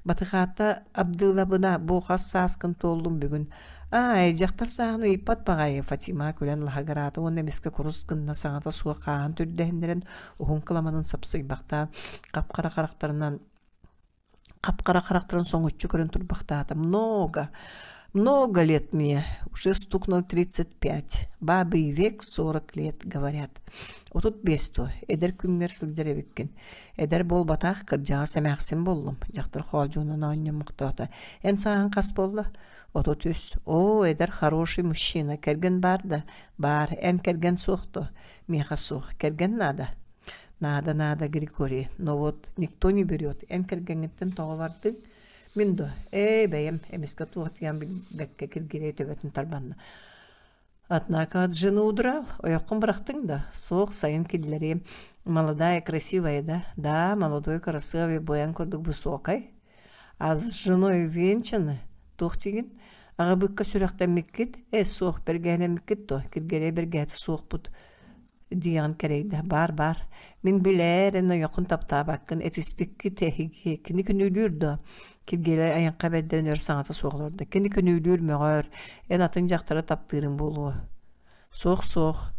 Батыхаатта Абдылабына бу хас сааскын туоллум бүгүн? Аай, дьахтар сааһын ыйыппат баҕайы, Фатима күлэн лаһыгыраата уонна эмискэ курус гынна саҥата суох хааһын түрдэһиннэрэн уһун кыламанын сапсыйбахтаан хап-хара харахтарынан Хап-хара харахтарын соҥуччу көрөн турбахтаата. Много, много лет мне, уже стукнул 35. Бабий век 40 лет, говорят. 35 дуо, эдэр күҥҥэр сылдьар эбиккин. Эдэр буолбатах, кырдьаҕас эмээхсин буоллум. Дьахтар хоолдьуунан оонньомохтоото. Эн сааһыҥ хас буолла? 33. Оо, эдэр хороший мужчина. Кэргэн баар да? Баар. Эн кэргэн суох дуо? Миэхэ суох. Кэргэн наада. Наада, наада, Григорий, но вот никто не берет. Эн кэргэҥҥиттэн тоҕо бардыҥ? Мин дуо? Ээ, бэйэм, эмискэ туох диэн билбэккэ Киргиэлэй төбөтүн тарбанна. Однако от жены удрал. Ойоххун бырахтыҥ да? Суох, сайын киллэриэм. Молодая, красивая, да? Да, молодой, красивый, буян курдук высокой. А с женой венчаны? Туох диигин? Аҕабыкка сүрэхтэммиккит? Ээ, суох, бэргэһэлэммиккит дуо? Киргиэлэй бэргэһэтэ суохпут диэҕин кэрэйдэ баар-баар мин билээр эн ойоххун таптаабаккын этиспиккит эһиги кини күнүүлүүр дуо Киргиэлэй айахха бэрдэрин өр саҥата суох олордо кини күнүүлүүр мөҕөр эн атын дьахтары таптыырыҥ буолуо суох-суох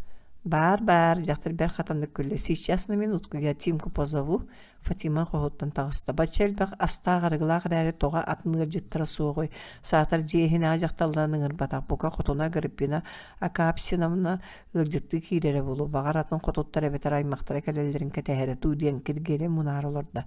баар-баар дьахтар бэрт хатаннык күллэ сейчас на минутку я Тимку позову Фатима хоһуттан таҕыста. Бачча элбэх астаах-арыгылаах эрээри тоҕо атын ыалдьыттара суоҕуй? Саатар дьиэ иһинээҕи дьахталларын ыҥырбатах. Бука хотуна Агриппина Акапсиновна ыалдьыттыы киирэрэ буолуо. Баҕар атын хотуттар эбэтэр аймахтара кэлэллэрин кэтэһэрэ дуу диэн Киргиэлэй мунаара олордо.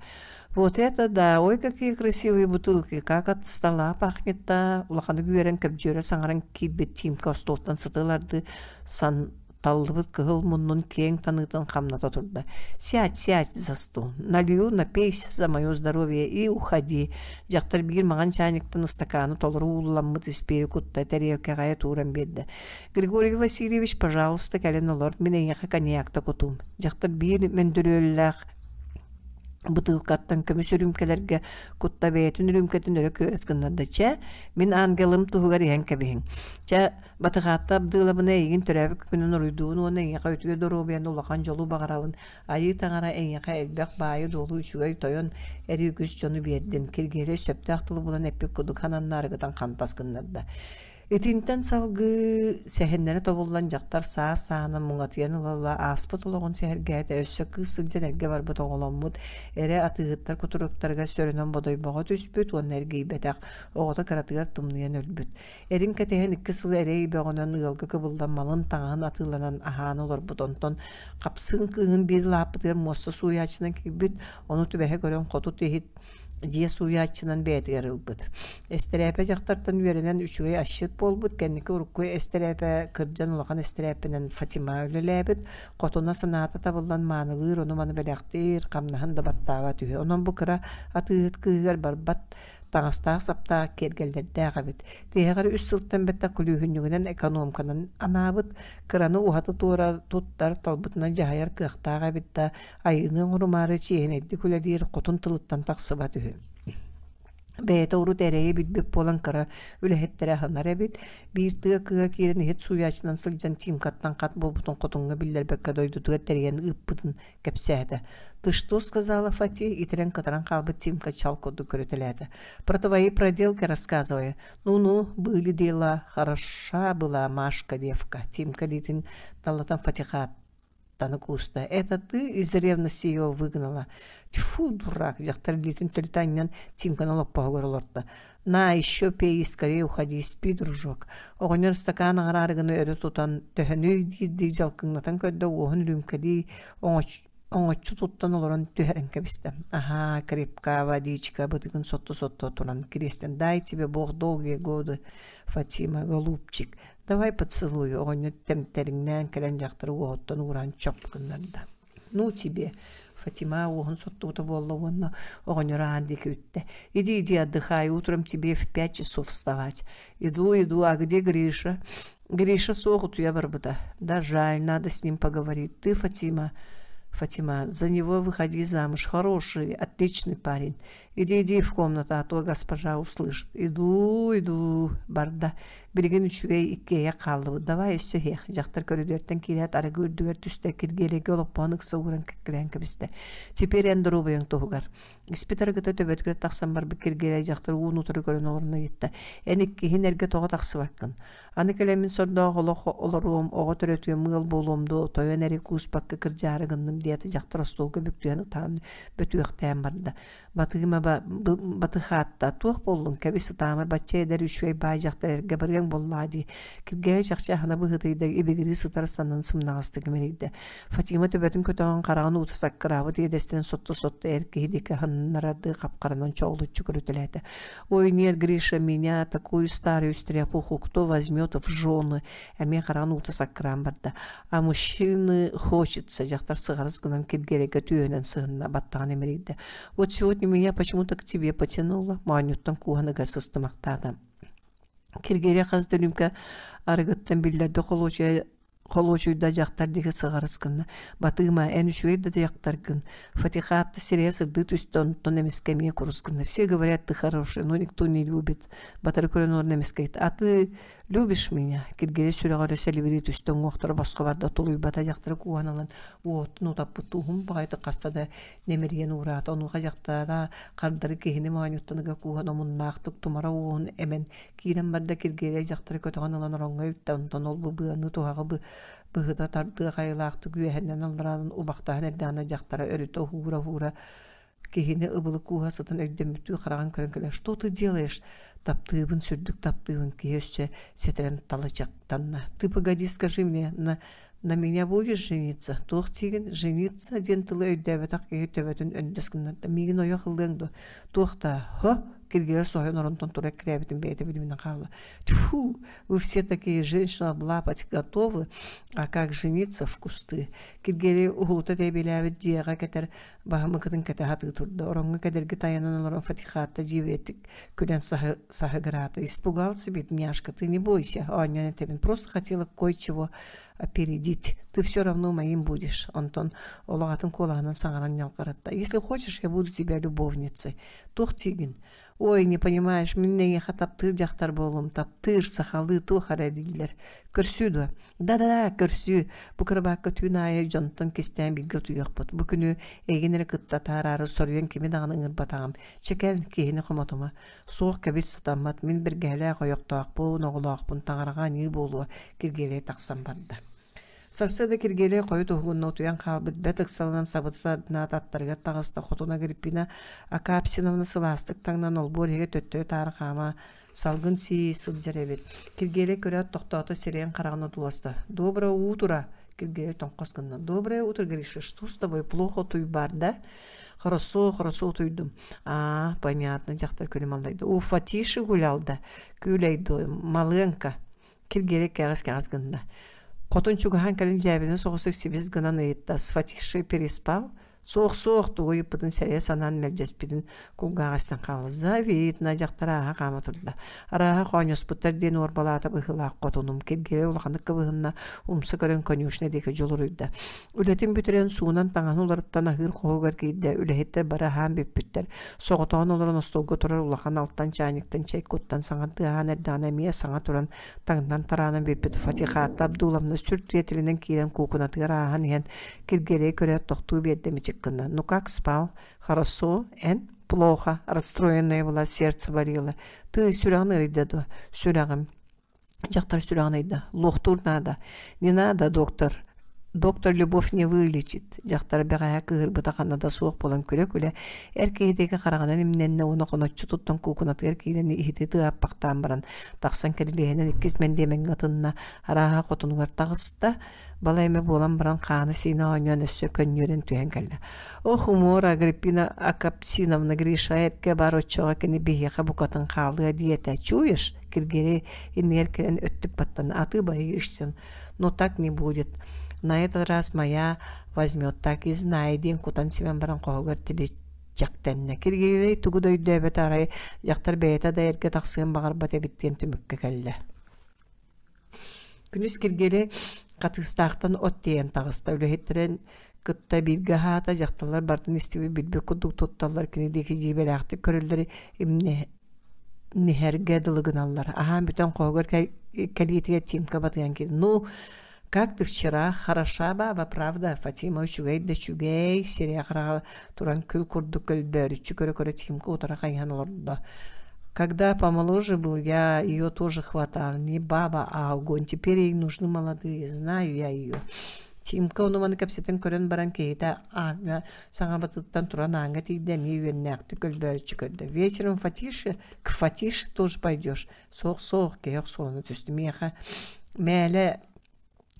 Вот это да! Ой, какие красивые бутылки! Как от стола пахнет-то! Улаханнык үөрэн көбдьүөрэ саҥаран киирбит Тимка остуолтан сытыылардыы сан таллыбыт кыһыл муннун киэҥ таныытын хамната турда. «Сядь, сядь за стол, налью, напейся за мое здоровье и уходи». Дьахтар биир маҥан чайниктан ыстакааны толору уулламмыт испиэри кутта, тэриэлкэҕэ тууран биэрдэ. «Григорий Васильевич, пожалуйста, кэлэн олор, мин эйиэхэ коньякта кутуум». Дьахтар биир мөндүрүөллээх бытыылкаттан көмүс үрүүмкэлэргэ кутта бэйэтин үрүүмкэтин өрө күөрэс гыннарда. «Чэ, мин ангелым туһугар иһэн кэбиһиҥ. Чэ, Батыхаатта Абдылабына эйигин төрөөбүт күнүн уруйдуубун уонна эйиэхэ үтүө доруобуйаны улахан дьолу баҕарабын. Айыы Таҥара эйиэхэ элбэх баайы-дуолу үчүгэй тойон эрий үгүс дьону биэрдин. Киргиэлэй сөптөөх тылы булан эппит курдук хананнаарыгытан хантас гыннарда. Итинтэн салгыы сэһэннэрэ тобуллан дьахтар саас сааһынан муҥатыйан ыла-ыла ааспыт олоҕун сэһэргээтэ өссө кыыс сылдьан эргэ барбыт оҕоломмут эрэ атыыһыттар кутуруктарыгар сөрөнөн бодойбоҕо түспүт уонна эргийбэтэх оҕото кыратыгар тымныйан өлбүт. Эрин кэтэһэн икки сыл эрэй бөҕөнөн ыалга кыбыллан малын таҥаһын атыыланан аһаан олорбут. Онтон хапсыын кыыһын биир лааппытыгар муоста сууйааччынан киирбит, ону түбэһэ көрөн хоту иһит дьиэ сууйааччынан бэйэтигэр ылбыт. Эстэрээпэ дьахтартан үөрэнэн үчүгэй асчыт буолбут, кэнники урукку эстэрээпэ кырдьан улахан эстэрээппэнэн Фатима үлэлээбит, хотуна санаата табыллан маанылыыр, ону-маны бэлэхтиир, хамнаһын да баттаабат үһү. Онон бу кыра атыыһыт кыыһыгар барбат. Таҥастаах-саптаах киэргэллэрдээх эбит. Тиһэҕэр үс сылтан бэттэх күлүүһүнньүгүнэн экономканан анаабыт, кыраны уһаты-туора туттар, талбытынан дьаһайар кыахтаах эбит да, айыыны оҥорумаары чиэһинэйдик үлэлиир хотун тылыттан тахсыбат үһү. Бэйэтэ урут эрэйи билбит буолан кыра үлэһиттэрэ аһынар эбит. Биир тыа кыыһа киирэн иһит сууйааччынан сылдьан Тимкаттан хат буолбутун хотуҥҥа биллэрбэккэ дойдутугар тэрийэн ыыппытын кэпсээтэ. «Ты что сказала, Фати?» итирэн кытаран хаалбыт Тимка чал курдук көрүтэлээтэ. «Про твои проделки рассказываю. Ну-ну, были дела, хороша была Машка девка». Тимка илиитин даллатан Фатиха Таны кууста. «Это ты из ревности ее выгнала?» «Тьфу, дурак!» дьахтар илиитин төлүтэ анньан Тимканы олоппоһугар олорто. «На, еще пей и скорее уходи, спи, дружок». Оҕонньор ыстакаан аҥара арыгыны өрө тутан, төһөнүй диирдии дьалкыҥнатан көрдө, уоһун үрүүмкэлии оҥоччу туттан олорон түһэрэн кэбистэ. «Аһаа, крепка водичка, бытыгын сотто-сотто туран кириэстэн, дай тебе бог долгие годы, Фатима, голубчик, Давай поцелую, оҕонньор тэмтэриҥнээн кэлэн дьахтары уоһуттан уураан чоп гыннарда. Ну тебе, Фатима уоһун соттубута буолла уонна оҕонньор аан диэки үттэ. Иди, иди, отдыхай, утром тебе в 5 часов вставать. Иду, иду, а где Гриша? Гриша суох утуйа барбыта. Да, жаль, надо с ним поговорить. Ты, Фатима, Фатима, за него выходи замуж. Хороший, отличный парень. Иди, иди в комнату, а то госпожа услышит. Иду, иду, барда. Билигин үчүгэй иккиэйэх хааллыбыт. Давай өссө иһиэх. Дьахтар көрүдүөртэн киирээт арыгы үрдүгэр түстэ, Киргиэлэйгэ олоппоһун ыкса ууран кэккэлээн кэбистэ. Теперь эн доруобуйаҥ туһугар. Испит арыгыта төбөтүгэр тахсан барбыт Киргиэлэй дьахтар уун утары көрөн олорон ыйытта. Эн иккиһин эргэ тоҕо тахсыбаккын? Аны кэлэммин сордоох олох олоруом, оҕо төрөтүөм, ыал буолуом дуо, тойон эри кууспакка кырдьаары гынным диэт дьахтар остуолга бүктүйэн ытаан бөтүөхтээн барда. Батыыма батыхаатта туох буоллуҥ кэбис ытаама бачча эдэр үчүгэй баай дьахтар эргэ барыаҥ буоллаа дии Киргээйи чахчы аһына быһыытыйда ибигирии сытар саннын сымнаҕастык имэрийдэ Фатима төбөтүн көтөҕөн хараҕын уута саккыраабыт иэдэстэрин сотто-сотто эр киһи диэки аһыннарардыы хапхаранан чоҕулуччу көрүтэлээтэ Ой, нет, Гриша, меня, такую старую стряпуху, кто возьмет в жены? Эмиэ хараҕын уута саккыраан барда. А мужчины хочется, дьахтар сыҕарыс гынан киргиэлэйгэ түөһүнэн сыһынна, баттаҕын имэрийдэ. Вот сегодня меня почему-то к тебе потянуло, моонньуттан кууһан ыга сыстымахтаата. Киргиэлэй хас да үрүүмкэ арыгыттан биллэрдэ холуочуйа холуочуйда дьахтар диэки сыҕарыс гынна. Батыыма, эн үчүгэй да дьахтаргын. Фатихаатта сирэйэ сырдыы түстэ, онтон эмискэ эмиэ курус гынна. Все говорят, ты хороший, но никто не любит. Батары көрөн олорон эмискэ а ты любишь меня? Киргиэлэй сүрэҕэ өссө илибирии түстэ, уҥуохтара босхо барда, тулуйбата дьахтары кууһан ылан, уоттун утаппыт уһун баҕайытык хаста да нэмирийэн уураата. Онуоха дьахтара хардары киһини моонньуттан ыга кууһан омуннаахтык тумара уоһун эмэн Киирэн барда Киргиэлэй дьахтары көтөҕөн ылан ороҥҥо илтэ, онтон ол-бу быаны туһаҕы быһыта тардыах айылаахтык үөһэннэн аллараанан убахтаһан эрдэҕинэ дьахтара өрүтэ уһуура-уһуура киһини ыбылы кууһа сытан өйдөммүттүү хараҕын көрөн кэлэр «Что ты делаешь?» «Таптыыбын, сүрдүк таптыыбын» киһи өссө сэтэрэн талачахтанна «Ты погоди, скажи мне, на на меня будешь жениться?» «Туох диигин? Жениться?» диэн тылы өйдөөбөтөх киһи төбөтүн өндөс гыннарда «Миигин ойох ылыаҥ дуо?» «Туох да, хо?» Киргиэлэй соһуйан оронтон тура эккирээбитин бэйэтэ билиминэн хаалла. Тьфу, вы все такие женщины облапать готовы, а как жениться в кусты. Киргиэлэй уһулута тэбиэлээбит дьиэҕэ кэтэр баһымыкытын кэтэ сатыы турда. Ороҥҥо кэдэрги тайанан олорон Фатихатта дьиибэтик күлэн саһыгыраата. Испугался, бедняжка, ты не бойся, оонньоон этэбин. Просто хотела кое-чего опередить. Ты все равно моим будешь. Онтон олох атын куолаһынан саҥаран ньалҕаратта. Если хочешь, я буду тебя любовницей. Туох диигин? Ой, не понимаешь, мин эйиэхэ таптыыр дьахтар буолуом, таптыыр, сахалыы туох эрэ дииллэр. Көрсүү дуо? Да-да-да, көрсүү. Бу кырабаакка түүн аайы дьонтон кистээн бииргэ утуйуохпут. Бу күнү эйигин эрэ кытта атаараары соруйан кими даҕаны ыҥырбатаҕым. Чэ кэл, киһини хомотума. Суох кэбис сатаммат, мин бэргэһэлээх ойохтоохпун, оҕолоохпун, таҥараҕа аньыы буолуо, Киргиэлэй тахсан барда. Сарсыарда Киргиэлэй хойут уһугунна утуйан хаалбыт бэрт ыксалынан сабыта тардынаат аттарыгар таҕыста хотун Агриппина Акапсиновна сылаастык таҥнан олбуор иһигэр төттөрү-таары хаама салгын сии сылдьар эбит. Киргиэлэй көрөөт тохтоото сирэйин хараҕын одууласта. «Доброе утро!» Киргиэлэй тоҥхос гынна. «Доброе утро, Гриша, что с тобой? Плохо утуйбар, да?» «Хорошо, хорошо утуйдум». «А, понятно», дьахтар күлүм аллайда. «У Фатиши гулял да?» «Күүлэй доо, малыанка». Киргиэлэй кэҕис-кэҕис гынна. Хотун чугаһаан кэлин дьээбэлэнэ соҕустук сибис гынан ыйытта: «С Фатишей переспал?» Суох-суох, тугу ыйыппытын сэрэйэ санаан мэлдьэспитин кулгааҕа истэн хаалла. Завидно, дьахтар ааһа хаама турда. Арааһа хоонньоспуттар диэн уорбалаата быһыылаах хотунум. Киргиэлэй улаханнык кыбыһынна, умса көрөн конюшня диэки дьулуруйда. Үлэтин бүтэрэн суунан таҥаһын уларыттан аһыыр хоһугар киирдэ. Үлэһиттэр бары аһаан бүппүттэр. Соҕотоҕун олорон остуолга турар улахан алтан чаанньыктан чэй куттан саҥа тыаһаан эрдэҕинэ эмиэ саҥа туран таҥнан тараанан бүппүт Фатихатта Абдуловна сүр тиэтэлинэн киирэн куукунатыгар ааһан иһэн Киргиэлэйи көрөөт тохтуу биэрдэ мичик гынна. «Ну как спал? Хорошо? Эн? Плохо. Расстроенная была, сердце болело. Ты сүрэҕин ыарыйда дуо? Сүрэҕим. Дьахтар сүрэҕин ыйда. Луохтуур наада. Не надо, доктор. Доктор любовь не вылечит. Дьахтар бэҕэһээ кыыһырбыта ханна да суох буолан күлэ-күлэ эр киһи диэки хараҕынан имнэннэ уонна хоноччу туттан куукунатыгар киирэн иһити тыааппахтаан баран тахсан кирилиэһинэн иккис мэндиэмэҥҥэ ытынна арааһа хотунугар таҕыста Балай эмэ буолан баран хаана-сиинэ оонньоон өссө көнньүөрэн түһэн кэллэ. Ох, умуор Агриппина Акапсиновна Гриша эргэ бар оччоҕо кини биһиэхэ букатын хаалыа диэтэ. Чуешь? Киргиэлэй иннигэр кэлэн өттүк баттана. А ты боишься. Но так не будет. На этот раз моя возьмет так и знай диэн кутан-симэн баран хоһугар тилис дьэктэннэ. Киргиэлэй тугу да өйдөөбөтө арай дьахтар бэйэтэ да эргэ тахсыан баҕарбат эбит диэн түмүккэ кэллэ. Күнүс Киргиэлэй Хатыыстаахтан от тиэйэн таҕыста, үлэһиттэрин кытта бииргэ аһаата, дьахталлар барытын истибит билбит курдук тутталлар, кини диэки дьиибэлээхтик көрөллөр, имниһэргэ дылы гыналлар. Аһаан бүтэн хоһугар кэлиитигэр Тимка батыйан киирдэ. «Ну, как ты вчера? Хороша баба, правда?» Фатима үчүгэй да үчүгэй, сирэйэ-хараҕа туран күл курдук көлбөөрүччү көрө-көрө Тимка утары хайыһан олордо. Когда помоложе был, я ее тоже хватал. Не баба, а огонь. Теперь ей нужны молодые. Знаю я ее. Тимка ону-маны кэпсэтэн көрөн баран киһитэ ааҥҥа саҥарбатыттан туран ааҥҥа тиийдэ эмиэ үөннээхтик көлбөөрүччү көрдө. Вечером Фатише, к Фатише тоже пойдешь. Суох-суох, киһи охсуолана түстэ. Миэхэ мээлэ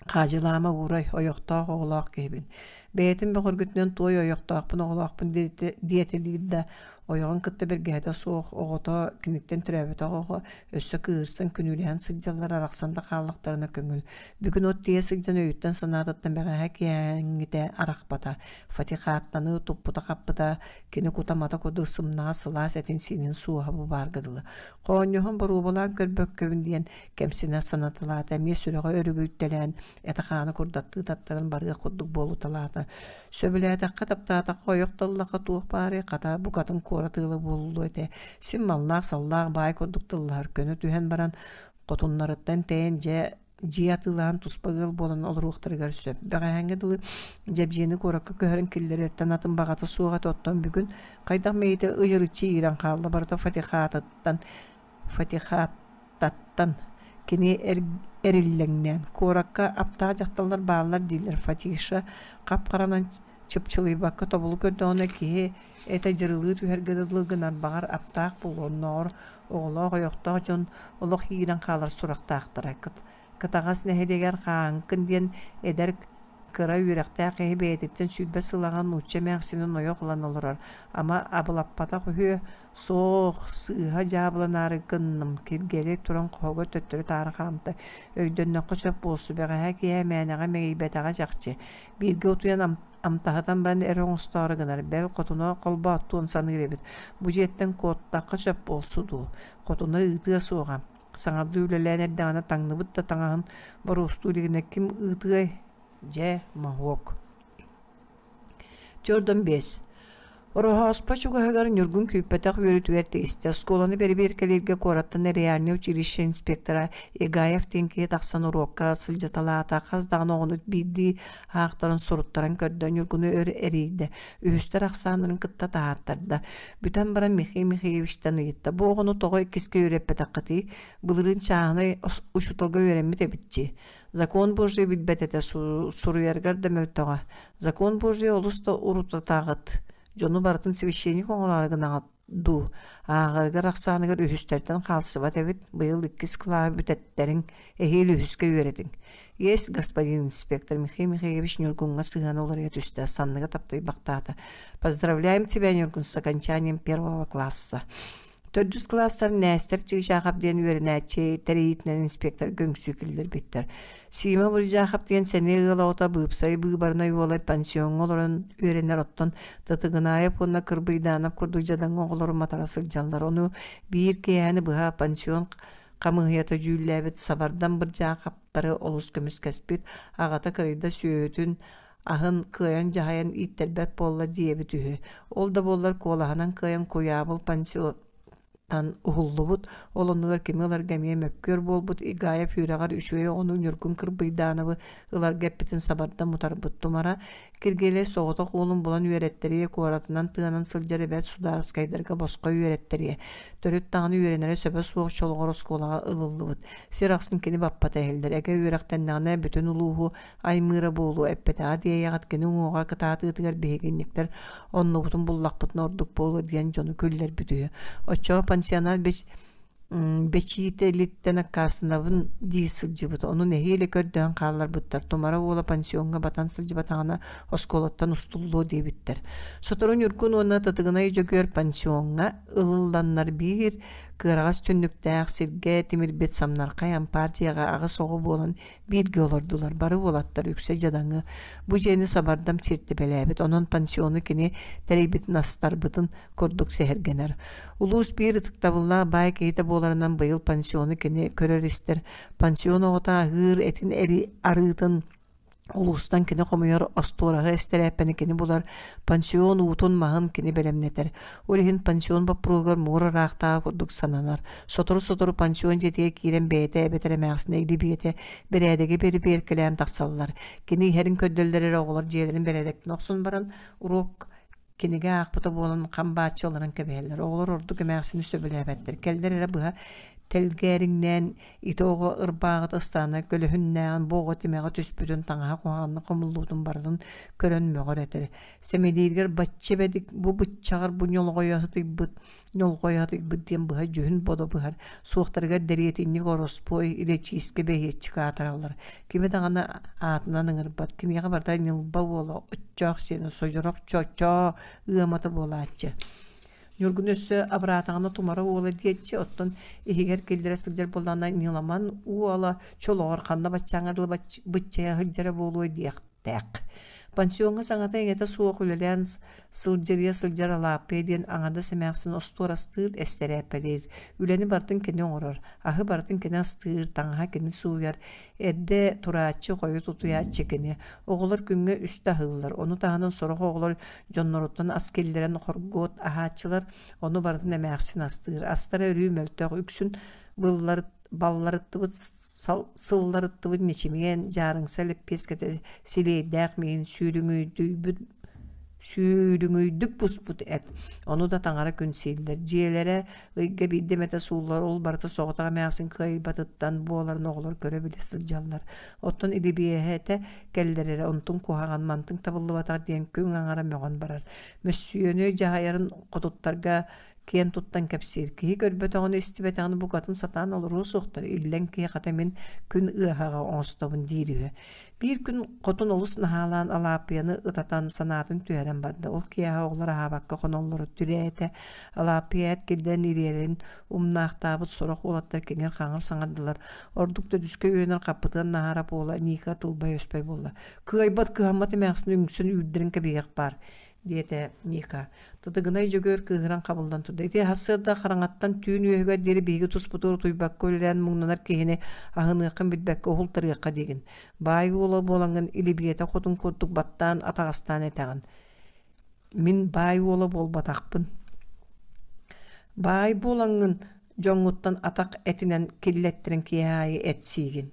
Хаадьылаама уурай, ойохтоох оҕолоох киһибин. Бэйэтин бөҕөргүтүнэн туой ойохтоохпун оҕолоохпун диэтэлиир да, ойоҕун кытта бэргэһэтэ суох оҕото киниттэн төрөөбөтөх оҕо өссө кыыһырсан күнүүлэһэн сылдьаллар арахсан да хааллахтарына көҥүл. Бүгүн от тиийэ сылдьан өйүттэн-санаатыттан бэҕэһээ киэһээҥҥитэ арахпата. Фатихаттаныы туппута-хаппыта, кини кута-мата курдук сымнаҕас сылаас этин-сиинин суоһа бу баарга дылы. Хоонньоһон боруобалаан көрбөккөбүн диэн кэмсинэ санаталаата, эмиэ сүрэҕэ өрүгүйтэлээн, этэ-хаана курдаттыы таттаран барыах курдук буолуталаата. Сөбүлээтэххэ, таптаатахха, ойох таллахха туох баарый, хата, букатын куорат ыала буолуллуо этэ. Син маллаах-саллаах баай курдук тыллаһар, көнө түһэн баран, хотуннарыттан тэйэн дьэ дьиэ атыылаһан туспа ыал буолан олоруохтарыгар сөп. Бэҕэһээҥҥэ дылы Дьэбдьиэни куоракка көһөрөн киллэрэртэн атын баҕата суох этэ, оттон бүгүн хайдах мэйиитэ ыйырыччы иирэн хаалла, барыта Фатихатыттан Фатихаттаттан кини эриллэҥнээн, куоракка аптаах дьахталлар бааллар дииллэр Фатиша хап-харанан чыпчылыйбакка тобулу көрдөҕүнэ киһи этэ дьырылыы түһэргэ дылы гынар баҕар аптаах буолуо оннооҕор оҕолоох ойохтоох дьон олох иирэн хаалар сурахтаахтара Кытаҕас нэһилиэгэр Хааҥкын диэн эдэр кыра үөрэхтээх киһи бэйэтиттэн 20 сыл аҕа нуучча эмээхсинин ойох ылан олорор. Ама абылаппатах үһүө, суох, сыыһа дьаабыланаары гынным, Киргиэлэй туран хоһугар төттөрү-таары хаамта. Өйдөннөххө сөп буолсу, бэҕэһээ киэһэ мээнэҕэ мэҥийбэтэҕэ чахчы. Бииргэ утуйан амтаһытан баран эрэ оҥостоору гынар, бэл хотуна холбооттуон саныыр эбит. Бу дьиэттэн куоттахха сөп буолсу дуу, хотуна ыытыа суоҕа. Саҥардыы үлэлээн эрдэҕинэ таҥныбыт да таҥаһын боруостуу илигинэ ким ыытыай? Дьэ, моһуок. 45. Ороһооспо чугаһыгар Ньургун күүппэтэх үөрүүтүгэр тигистэ. Оскуоланы бэрэбиэркэлииргэ куораттан реальнай училище инспектора Игаев диэн киһи тахсан уруокка сылдьыталаата. Хас даҕаны оҕону биирдии аахтаран суруттаран көрдө. Ньургуну өр эрийдэ. Үһүстэр ахсааннарын кытта таһааттарда. Бүтэн баран Михаил Михайловичтан ыйытта: «Бу оҕону тоҕо иккискэ үөрэппэтэххитий? Былырыын чааһынай учууталга үөрэммит эбит Закон Божий билбэт этэ, суруйарыгар да мөлтөҕө. Закон Божий олус да урутатаҕыт. Дьону барытын священник оҥороору гынаҕыт дуу? Ааҕарыгар ахсааныгар үһүстэртэн хаалсыбат эбит. Быйыл иккис кылааһы бүтэттэриҥ, эһиил үһүскэ үөрэтиҥ. Есть, господин инспектор, Михаил Михайлович Ньургуҥҥа сыһыана уларыйа түстэ, санныга таптайбахтаата. Поздравляем тебя, Ньургун, с окончанием первого класса. Төрдүс кылаастар Нээстэр Чыычаахап диэн үөрэнээччи тэрийиитинэн инспекторга үҥсүү киллэрбиттэр. Сима Бурдьаахап диэн сэниэ ыал оҕото быыпсай быыбарынай уола пансиоҥҥа олорон үөрэнэр оттон Татыгынаев уонна Кырбыйдаанап курдук дьадаҥы оҕолору матара сылдьаллар. Ону биир киэһэни быһа пансион хамыыһыйата дьүүллээбит Сабардан Бырдьаахаптары олус көмүскэспит, аҕата кырыйда сүөһүтүн аһын кыайан дьаһайан ииттэрбэт буолла диэбит үһү. Ол да буоллар куолаһынан кыайан куйаабыл пансион тан уһуллубут, ол оннугар кими ыларга эмиэ мөккүөр буолбут Игаев үөрэҕэр үчүгэй оҕону Ньургун Кырбыйдаановы ыларга эппитин сабардан утарбыт Тумара Киргиэлэй соҕотох уолун булан үөрэттэриэ, куоратынан тыанан сылдьар эбээт судаарыскайдарга босхо үөрэттэриэ. Төрүт даҕаны үөрэнэрэ сөбө суох чолоҕор оскуолаҕа ылыллыбыт. Сир ахсын кини баппата иһиллэр. Эгэ үөрэхтэннэҕинэ бүтүн улууһу аймыыра буолуо эппэтэҕэ диэйэҕит кини уҥуоҕа кытаатыытыгар биһигинньиктэр оннубутун буллахпытына ордук буолуо диэн дьону күллэрбит үһү. Оччоҕо пансионат бэчиитэлиттэн аккаастанабын дии сылдьыбыт. Ону нэһиилэ көрдөһөн хаалларбыттар. Тумара уола пансиоҥҥа батан сылдьыбатаҕына оскуолаттан устуллуо диэбиттэр. Сотору Ньургун уонна Тытыгынай Дьөгүөр пансиоҥҥа ылылланнар биир кыараҕас түннүктээх сиргэ тимирбит самнархай ампаар дьиэҕэ аҕыс оҕо буолан Бииргэ олордулар, бары уолаттар үксэ дьадаҥы. Бу дьиэни сабардам сиртибэлээбит, онон пансиону кини тэрийбитин астарбытын курдук сэһэргэнэр. Улуус биир ытыктабыллаах баай киһитэ буоларынан быйыл пансиону кини көрөр-истэр. Пансион оҕото аһыыр этин арыытын улуустан кини хомуйар остуораһы эстэрээппэни кини булар, пансион уутун маһын кини бэлэмнэтэр. Ол иһин пансион боппуруоһугар муора ыраахтааҕы курдук сананар. Сотору-сотору пансион дьиэтигэр киирэн бэйэтэ эбэтэр эмээхсинэ илибиэтэ бэрээдэги бэрэбиэркэлээн тахсаллар. Кини иһэрин көрдөллөр эрэ оҕолор дьиэлэрин бэрээдэктэн охсон баран уруок кинигэ аахпыта буолан хам бааччы олорон кэбиһэллэр. Оҕолор ордук эмээхсини сөбүлээбэттэр. Кэллэр эрэ быһа тэлгээриҥнээн ити оҕо ырбааҕыта ыстаана көлөһүннээҕин, бу оҕо тимэҕэ түспүтүн, таҥаһа куһаҕаннык хомуллубутун барытын көрөн мөҕөр этэр. Сэмэлииригэр бачча бэдик бу быччаҕар бу ньолҕойо сытыйбыт, ньолҕойо сытыйбыт диэн быһа дьүһүн-бодо быһар, суохтарыгар дэриэтинньик ороспуой, илэчиискэ бэһиэччик аатыраллар. Кими даҕаны аатынан ыҥырбат, киниэхэ барыта ньылба уола, оччоох сиэнэ, содьорох чочоо ыамата буолааччы. Ньургун өссө абыраатаҕына тумара уола диэччи, оттон иһигэр киллэрэ сылдьар буоллаҕына ньыламан уола чолоҕор ханна баччааҥҥа дылы быччайа сылдьара буолуо диэхтээх. Пансиоҥҥа саҥата-иҥэтэ суох үлэлээн сылдьырыйа сылдьар Алааппыйа диэн аҥардас эмээхсин остуорастыыр, эстэрээппэлиир. Үлэни барытын кини оҥорор, аһы барытын кини астыыр, таҥаһа кини сууйар, эрдэ турааччы, хойут утуйааччы кини. Оҕолор күҥҥэ үстэ аһыыллар, ону таһынан сорох оҕолор дьонноруттан ас киллэрэн хоргуот аһааччылар, ону барытын эмээхсин астыыр. Астара өрүү мөлтөх, үксүн быллар балларыттыбыт сылларыттыбыт ньэчимиэн, дьаарыҥса лэппиэскэтэ силиэйдээх миин сүүрүҥүйдүйбүт сүүрүҥүйдүк буспут эт. Ону да таҥара күн сииллэр. Дьиэлэрэ ыйга биирдэ эмэтэ сууллар, ол барыта соҕотох эмээхсин кыайбатыттан буоларын оҕолор көрө-билэ сылдьаллар. Оттон илибиэһэтэ кэллэр эрэ онтуҥ куһаҕан, мантыҥ табыллыбатах диэн күн аҥара мөҕөн барар. Мөссүйүөнү дьаһайарын хотуттарга киэн туттан кэпсиир. Киһи көрбөтөҕүнэ, истибэтэҕинэ букатын сатаан олоруо суохтар. Иллэҥ киһи хата мин күн ыаһаҕа оҥостобун диир үһү. Биир күн хотун олус наһаалаан Алааппыйаны ытатан санаатын түһэрэн барда. Ол киэһэ оҕолор аһаабакка хоноллоро түрээтэ. Алааппыйа эт киллэрэн ириэрэрин умнаахтаабыт сорох уолаттар киҥир-хаҥыр саҥардылар. Ордук төрдүскэ үөрэнэр Хаппытыан Наһаарап уола Ника тылбай-өспөй буолла. Кыайбат кыһаммат эмээхсин үҥсэн үүрдэрин кэбиһиэх баар диэтэ Ника. Тытыгынай Дьөгүөр кыыһыран хабыллан турда. Ити сарсыарда хараҥаттан түүн үөһүгэр диэри биһиги туспутугар утуйбакка үлэлээн муҥнанар киһини аһыныаххын билбэккэ уһултарыахха диигин. Баай уола буолаҥҥын илибиэтэ хотун курдук баттаан атаҕастаан этэҕин. Мин баай уола буолбатахпын. Баай буолаҥҥын дьоҥҥуттан атах этинэн киллэттэрэн киэһэ аайы эт сиигин.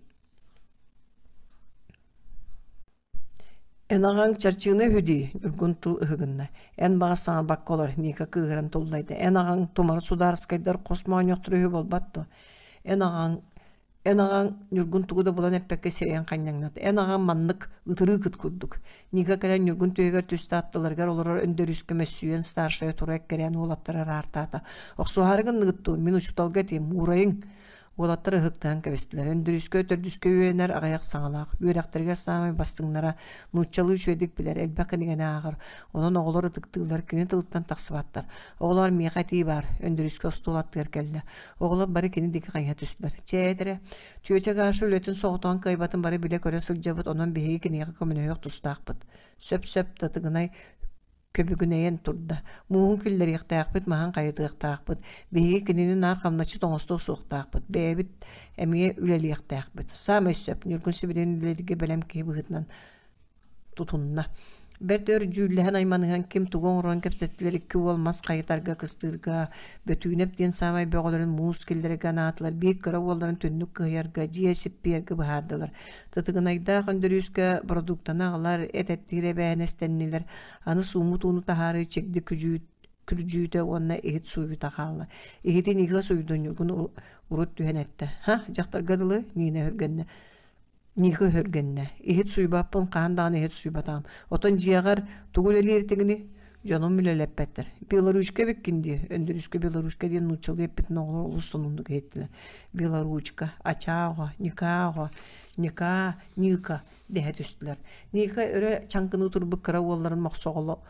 Эн аҕаҥ чарчыына үһү дии, Ньургун тыл ыһыгынна. Эн баҕас саҥарбакка олор, Ника кыыһыран туллайда. Эн аҕаҥ тумары судаарыскайдар хос моонньохторо үһү буолбат дуо? Эн аҕаҥ эн аҕаҥ Ньургун тугу да булан эппэккэ сирэйин ханньаҥната. Эн аҕаҥ маннык ытырыы кыт курдук. Ника кэлэн Ньургун түөһүгэр түстэ аттыларыгар олорор Өндөрүүскэ мөссүйэн старшайа тура эккирээн уолаттары араартаата. Охсуһаары гынныгыт дуо? Мин учууталга этиим, уурайыҥ. Уолаттар ыһыктаһан кэбистилэр. Өндөрүүскэ төрдүскэ үөрэнэр аҕыйах саҥалаах. Үөрэхтэригэр саамай бастыҥнара нууччалыы үчүгэйдик билэр, элбэх кинигэни ааҕар. Онон оҕолор ытыктыыллар, кини тылыттан тахсыбаттар. Оҕолоор, миэхэ этии баар. Өндөрүүскэ остуол аттыгар кэллэ. Оҕолор бары кини диэки хайыһа түстүлэр. Чэ, этэрэ, Тетя Гаша үлэтин соҕотоҕун кыайбатын бары билэ-көрө сылдьабыт, онон биһиги киниэхэ көмөлөһүөх тустаахпыт. Сөп-сөп, Татыгынай көбүгүнэйэн турда. Мууһун киллэриэхтээхпит, маһын хайытыахтаахпыт. Биһиги кинини наар хамначчыт оҥостуох суохтаахпыт. Бэйэбит эмиэ үлэлиэхтээхпит. Саамай сөп, Ньургун сибилигин үлэлииргэ бэлэм киһи быһыытынан тутунна. Бэрт өр дьүүллэһэн айманыһан ким тугу оҥорон кэпсэттилэр икки уол мас хайытарга, кыстыырга, Бөтүүнэп диэн саамай бөҕөлөрүн муус киллэрэргэ анаатылар, биир кыра уолларын түннүк кыһыйарга, дьиэ сиппийэргэ быһаардылар. Тытыгынайдаах Өндөрүүскэ бородууктаны аҕалар, эт эттиир эбээһинэстэннилэр. Аны сууммут ууну таһаарыы чигди күдьүүт күрдьүүтэ уонна иһит сууйута хаалла. Иһитин иһэ суйдун Ньургун урут түһэн эттэ. «Ха, дьахтарга дылы» Нина өһүргэннэ. Ника өһүргэннэ. «Иһит суйбаппын, хаһан даҕаны иһит суйбатаҕым. Оттон дьиэҕэр тугу үлэлиир этигиний?» Дьонум үлэлэппэттэр. «Белоручка эбиккин дии» Өндөрүүскэ белоручка диэн нууччалыы эппитин оҕолор олус сонуннук иһиттилэр. «Белоручка, ачаа оҕо, Никаа оҕо, Никаа, Ника» дэһэ түстүлэр. Ника өрө чаҥкыныы турбут кыра уолларын мохсоҕоло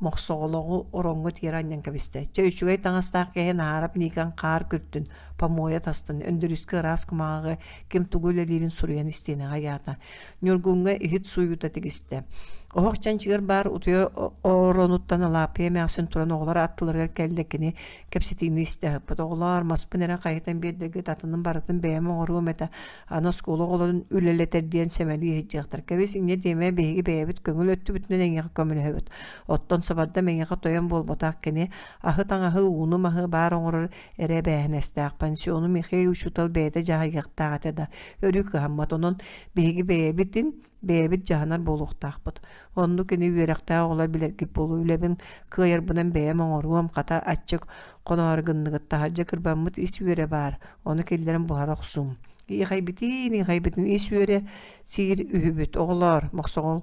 мохсоҕолоҕу ороҥҥо тиэрэ анньан кэбистэ. Чэ үчүгэй таҥастаах киһи Наарап Никан хаар күртүн, помуойа тастын, Өндөрүүскэ ыраас кумааҕы ким тугу үлэлиирин суруйан истиэнэҕэ ыйаата. Ньургуҥҥа иһит сууйуута тигистэ. Оһох чанчыгар баар утуйа оронуттан Алааппыйа эмээхсин туран оҕолор аттыларыгар кэллэ кини кэпсэтиини истэ ыһыппыт. Оҕолоор, маспын эрэ хайытан биэрдэргит атынын барытын бэйэм оҥоруом этэ. Аны оскуола оҕолорун үлэлэтэр диэн сэмэлии сылдьыахтар. Кэбис инньэ диэмэ биһиги бэйэбит көҥүл өттүбүтүнэн эйиэхэ көмөлөһөбүт. Оттон сабардам эйиэхэ тойон буолбатах кини аһы-таҥаһы, ууну-маһы баар оҥорор эрэ эбээһинэстээх. Пансиону Михей учуутал бэйэтэ дьаһайыахтаах этэ да, өрүү кыһаммат. Онон биһиги бэйэбитин бэйэбит дьаһанар буолуохтаахпыт. Оннук кини үөрэхтээх оҕолор билэргит буолуо. Үлэбин кыайарбынан бэйэм оҥоруом, хата аччык хоноору гынныгыт таһырдьа кырбаммыт ис үөрэ баар, ону киллэрэн буһара охсуум. Иэхэйбитиин, иэхэйбитин ис үөрэ сиир үһүбүт. Оҕолоор, мохсоҕол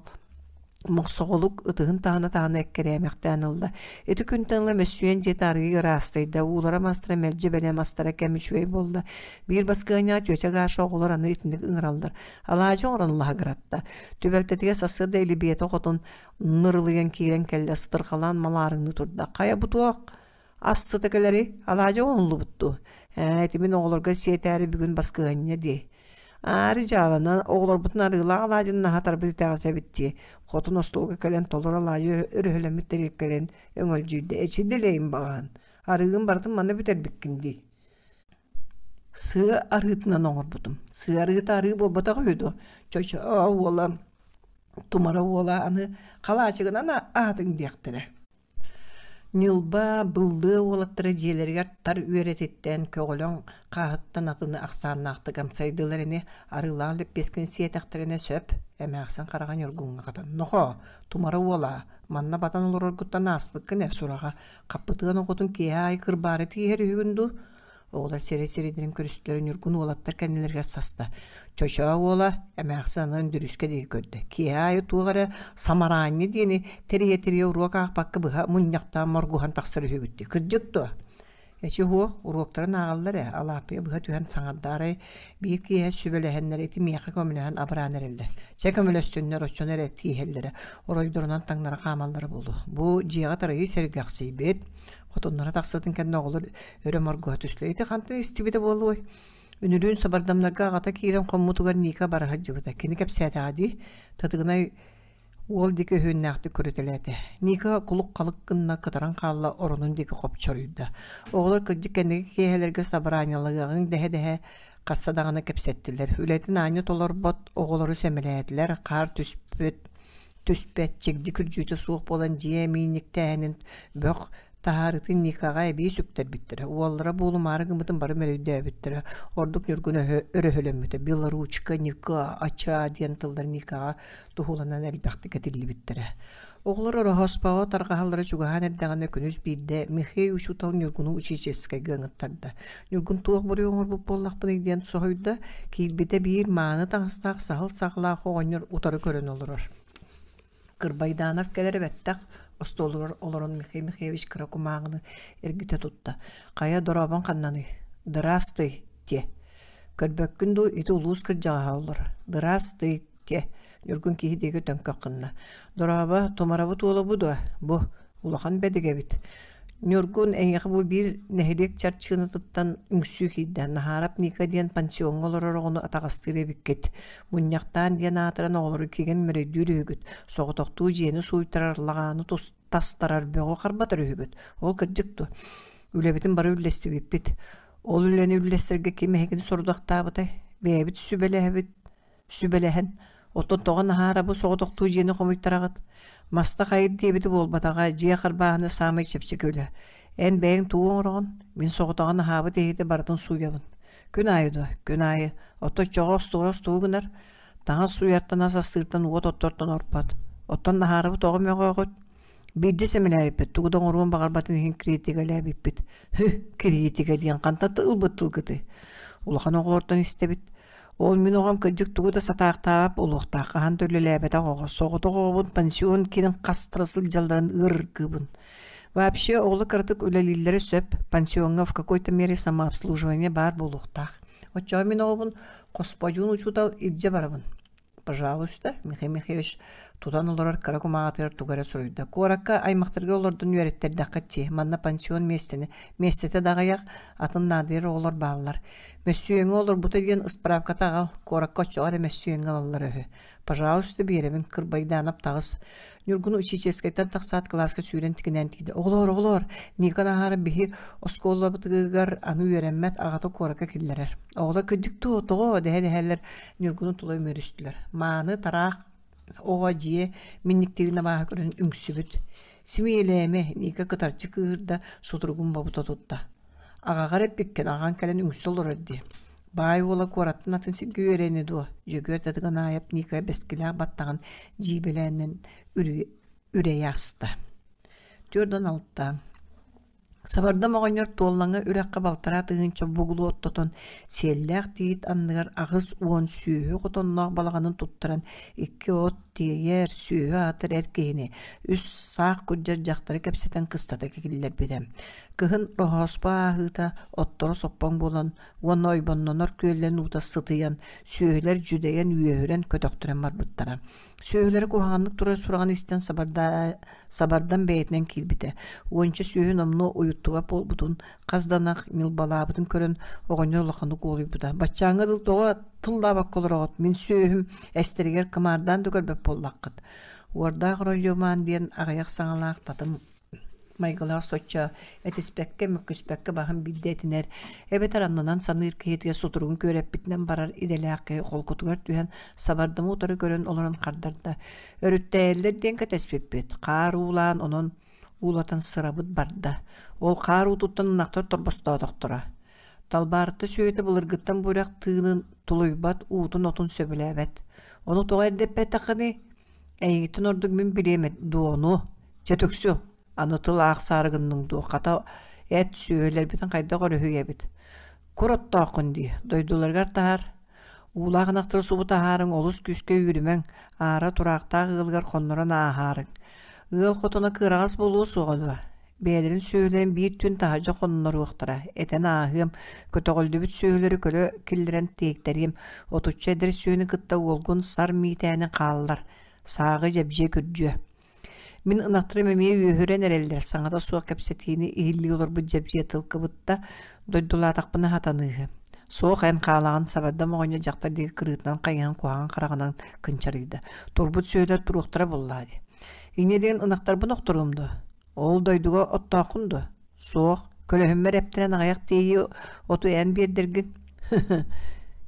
Мохсоҕолук ытыһын таһына-таһына эккирээмэхтээн ылла. Ити күнтэн ыла мөссүйэн дьиэтэ арыый ыраастайда, уулара мастара мэлдьи бэлэм астара кэм үчүгэй буолла. Биир баскыанньаҕа тетя Гаша оҕолор аны итинник ыҥыраллар. Алаадьы оҥорон лаһыгыратта. Түбэлтэтигэр сарсыарда Илибиэтэ хотун нырылыйан киирэн кэллэ, сытырҕалаан малаарыҥныы турда. Хайа бу туох ас сыта кэлэрий? Алаадьы оҥоһуллубут дуу? Ээ, ити мин оҕолорго сиэтээри бүгүн баскыанньа дии. Аары дьааланан оҕолорбутун арыылаах алаадьын аһатарбыт итэҕэс эбит дии. Хотун остуолга кэлэн толору алаадьы өрөһөлөммүт тэриэлкэлэрин өҥөлдьүйдэ. Эчи дэлэйин баҕаһын. Арыыгын барытын манна бүтэрбиккин дии. Сыа арыытынан оҥорбутум. Сыа арыыта арыы буолбатах үһү дуо? Чочоо уола, тумара уола аны халаачыгынан аһатыҥ диэхтэрэ. Ньылба, быллыа уолаттара дьиэлэригэр тар үөрэтиттэн, көҕүлэҥ хааһыттан атыны ахсааннаахтык амсайдылар ини, арыылаах лэппиэскэни сиэтэхтэринэ сөп, эмээхсин хараҕа Ньургуҥҥа хатан: «Нохоо, тумара уолаа, манна батан олороргуттан ааспыккын ээ, сураҕа, хаппытыан оҕотун киэһэ аайы кырбаары тииһэр үһүгүн дуу?» Оҕолор сирэй-сирэйдэрин көрүстүлэр, Ньургун уолаттар кэннилэригэр саста. Чочоо уола эмээхсин аны Өндөрүүскэ диэки көрдө. Киэһэ аайы туох эрэ самараанньа диэни тэрийэ-тэрийэ уруок аахпакка быһа мунньахтаан моргуһан тахсар үһүгүт дии. Кырдьык дуо? Эчи уһуох, уруоктарын ааҕаллар ээ, Алааппыйа быһа түһэн саҥардаарай биир киэһэ сүбэлэһэннэр ити миэхэ көмөлөһөн абыраан эрэллэр. Чэ көмөлөстүннэр, оччону эрэ тииһэллэрэ, оройдорунан таҥнара хаамаллара буолуо. Бу дьиэҕэ тарайыы сэргэхсийбит, Хотуннара тахсытын кэннэ оҕолор өрө моргуһа түстүлэр. Ити хантан истибитэ буолуой? Үнүрүүн сабардамнарга аҕата киирэн хоммутугар Ника бара сылдьыбыта. Кини кэпсээтэҕэ дии. Татыгынай уол диэки өһүөннээхтик көрүтэлээтэ. Ника кулук-халык гынна кытаран хаалла, оронун диэки хопчоруйда. Оҕолор кырдьык кэнники киэһэлэргэ сабараанньалаһыаҕыҥ дэһэ-дэһэ хасса даҕаны кэпсэттилэр. Үлэтин аанньа толорбот оҕолору сэмэлээтилэр, хаар түспүт түспэт, чигди күрдьүүтэ суох буолан дьиэ миинньиктээһинин бөх таһаарыытын Никаҕа эбии сүктэрбиттэрэ. Уоллара буолумаары гыммытын бары мөрөйдөөбүттэрэ. Ордук Ньургун өрөһөлөммүтэ. Белоручка, Ника, Ача диэн тыллар Никаҕа туһуланан элбэхтик этиллибиттэрэ. Оҕолор Ороһооспоҕо тарҕаһаллара чугаһаан эрдэҕинэ күнүс биирдэ Михей учуутал Ньургуну учительскайга ыҥыттарда. Ньургун туох буруйу оҥорбут буоллахпыный диэн соһуйда, киирбитэ биир мааны таҥастаах саһыл саҕалаах оҕонньор утары көрөн олорор. Кырбайдаанов кэлэрэ бэттэх остуолугар олорон Михаил Михайлович кыра кумааҕыны эргитэ тутта. «Хайа, дорообоҥ ханнаный?» «Дыраастый» диэ. Көрбөккүн дуу, ити улуус кырдьаҕаһа олорор. Быраас тыйте, Ньургун киһи диэки төҥкөх гынна. Дорообо, тумарабыт уола бу дуо? Бу, улахан бэдик эбит. Ньургун, эйиэхэ бу биир нэһилиэк чарчыынатыттан үҥсүү киирдэ. Наһаарап Ника диэн пансиоҥҥа олорор оҕону атаҕастыыр эбиккит. Мунньахтаан диэн аатыран оҕолору кигэн мөрөйдүүр үһүгүт. Соҕотохтуу дьиэни сууйтарар, лаҕааны тастарар, бөҕү харбатар үһүгүт. Ол кырдьык дуо? Үлэбитин бары үллэстибиппит. Ол үлэни үллэстэргэ ким эһигини сорудахтаабытай? Бэйэбит сүбэлэһэбит сүбэлэһэн, оттон тоҕо наһаа бу соҕотохтуу дьиэни хомуйтараҕыт? Маста хайыр диэбити буолбатаҕа, дьиэ харбааһына саамай чэпчэки үлэ. Эн бэйэҥ тугу оҥороҕун? Мин соҕотоҕун аһаабыт иһити барытын сууйабын. Күн аайы дуо? Күн аайы. Оттон оччоҕо остуорас тугу гынар? Таҥас сууйартан ас астыыртан уот оттортон орпот. Оттон наһаарабыт оҕо мөҕөөҕүт? Биирдэ сэмэлээбиппит, тугу да оҥоруон баҕарбатын иһин критикэлээбиппит. Һы, критика диэн хантан ылбыт тылгытый? Улахан оҕолортон истэбит. Ол мин оҕом кырдьык тугу да сатаахтаабат буолуохтаах, хаһан да үлэлээбэтэх оҕо, соҕотох оҕобун пансион киирэн хастара сылдьалларын ыарыргыыбын. Вообще оҕолор кыратык үлэлииллэрэ сөп, пансиоҥҥа в какой-то мере самообслуживание баар буолуохтаах. Оччоҕо мин оҕобун хосподьуун учуутал илдьэ барабын. Пожалуйста, Михаил Михайлович тутан олорор кыра кумааҕытыгар тугу эрэ суруйда. Куоракка аймахтарга олордон үөрэттэрдэххит дии. Манна пансион миэстэни, миэстэтэ да аҕыйах, атын наадыйар оҕолор бааллар. Мөссүөҥҥэ олорбута диэн ыспыраапката аҕал, куоракка оччоҕо эрэ мөссүөҥҥэ ылаллара үһү. Пожалуйста, биэрэбин, кырбайдаанап таҕыс. Ньургун учительскайтан тахсаат кылааска сүүрэн тигинээн тиийдэ. Оҕолоор, оҕолоор, Никон аһаара биһи оскуолабытыгар аны үөрэммэт аҕата куоракка киллэрэр. Оҕолор кырдьык дуо, тоҕо дэһэ-дэһэллэр Ньургуну тула үмүөрүстүлэр. Мааны тараах оҕо дьиэ минниктирин абааһы көрөн үҥсүбүт. Симиэлээмэ, Ника кытарчы кыыһырда, сутуругун бобута тутта. Аҕаҕар эппиккин, аҕаҥ кэлэн үҥсэ олорор дии. Баай уола куораттан атын сиргэ үөрэни дуо? Дьөгүөр Татыгынаайап Ника бэскилээх баттаҕын дьиибэлээнэн үрэйэ аста. 46. Сабардам оҕонньор Туоллаҥа үрэххэ балтараа тыһыынча бугулу оттотон, сиэллээх тиит анныгар 80 сүөһү хотонноох балаҕанын туттаран, икки от тиэйэр, сүөһү аатыр эр киһини, үс саах күрдьэр дьахтары кэпсэтэн кыстата киллэрбитэ. Кыһын Роһооспо ааһыыта отторо соппоҥ буолан уонна ойбоннонор күөллэн уута сытыйан, сүөһүлэр дьүдэйэн үөһүрэн көтөхтөрөн барбыттара. Сүөһүлэрэ куһаҕаннык турар сураҕын истэн сабардан бэйэтинэн киирбитэ. Уонча сүөһү номнуо уйуттубат буолбутун, хас да ынах ньылбалаабытын көрөн оҕонньор улаханнык уолуйбута. Баччааҥҥа дылы тоҕо тыллаабакка олороҕут, мин сүөһүм эстэригэр кымаардаан да көрбөт буоллаххыт. Уордаах Оройдьуомаан диэн аҕыйах саҥалаах татым майгылаах соччо этиспэккэ, мөккүспэккэ баһын биирдэ этинэр, эбэтэр аннынан саныыр киһитигэр сутуругун күөрэппитинэн барар идэлээх киһи холкутугар түһэн сабардамы утары көрөн олорон хардарда. Өрүттэйэллэр диэн кэтэспиппит, хаар уулаан, онон уулатан сырабыт барда. Ол хаар уутуттан ынахтар торбостоотохторо. Талбаарыта сүөһүтэ былыргыттан бу үрэх тыынын тулуйбат, уутун отун сөбүлээбэт. Ону тоҕо эрдэппэтэххиний? Эйигиттэн ордук мин билиэм дуону, чэ түксү, аны тыл аахсаары гынныҥ дуо, хата эт сүөһүлэрбитин хайдах өрүһүйэбит? Кур оттооххун дии, дойдуларыгар таһаар, уулаах ынахтары субу таһаарыҥ, олус күүскэ үүрүмэҥ, аара тураахтаах ыалыгар хоннорон ааһаарыҥ. Ыал хотоно кыараҕас буолуо суоҕа дуо? Бэйэлэрин сүөһүлэрин биир түүн таһырдьа хонноруохтара, этэн ааһыам, көтөҕүллүбүт сүөһүлэри көлө киллэрэн тиэйтэриэм, отучча эдэр сүөһүнү кытта уолгун сар миитээни хааллар, сааҕы дьэбдьиэ күрдьүө. Мин ынахтарым эмиэ үөһүрэн эрэллэр, саҥата суох кэпсэтиини иһиллии олорбут дьэбдьиэ тыл кыбытта, дойдулаатахпына сатаныыһы. Суох эн хаалаҕын сабардам оҕонньор дьахтар диэки кырыытынан хайыһан куһаҕан хараҕынан кынчарыйда. Турбут сүөһүлэр туруохтара буоллаа дии. Инньэ диэн ынахтарбын охторуом дуо? Ол дойдуга оттооххун дуо? Суох. Көлөһүммэр эптэрэн аҕыйах тиэйии оту эн биэрдэргин.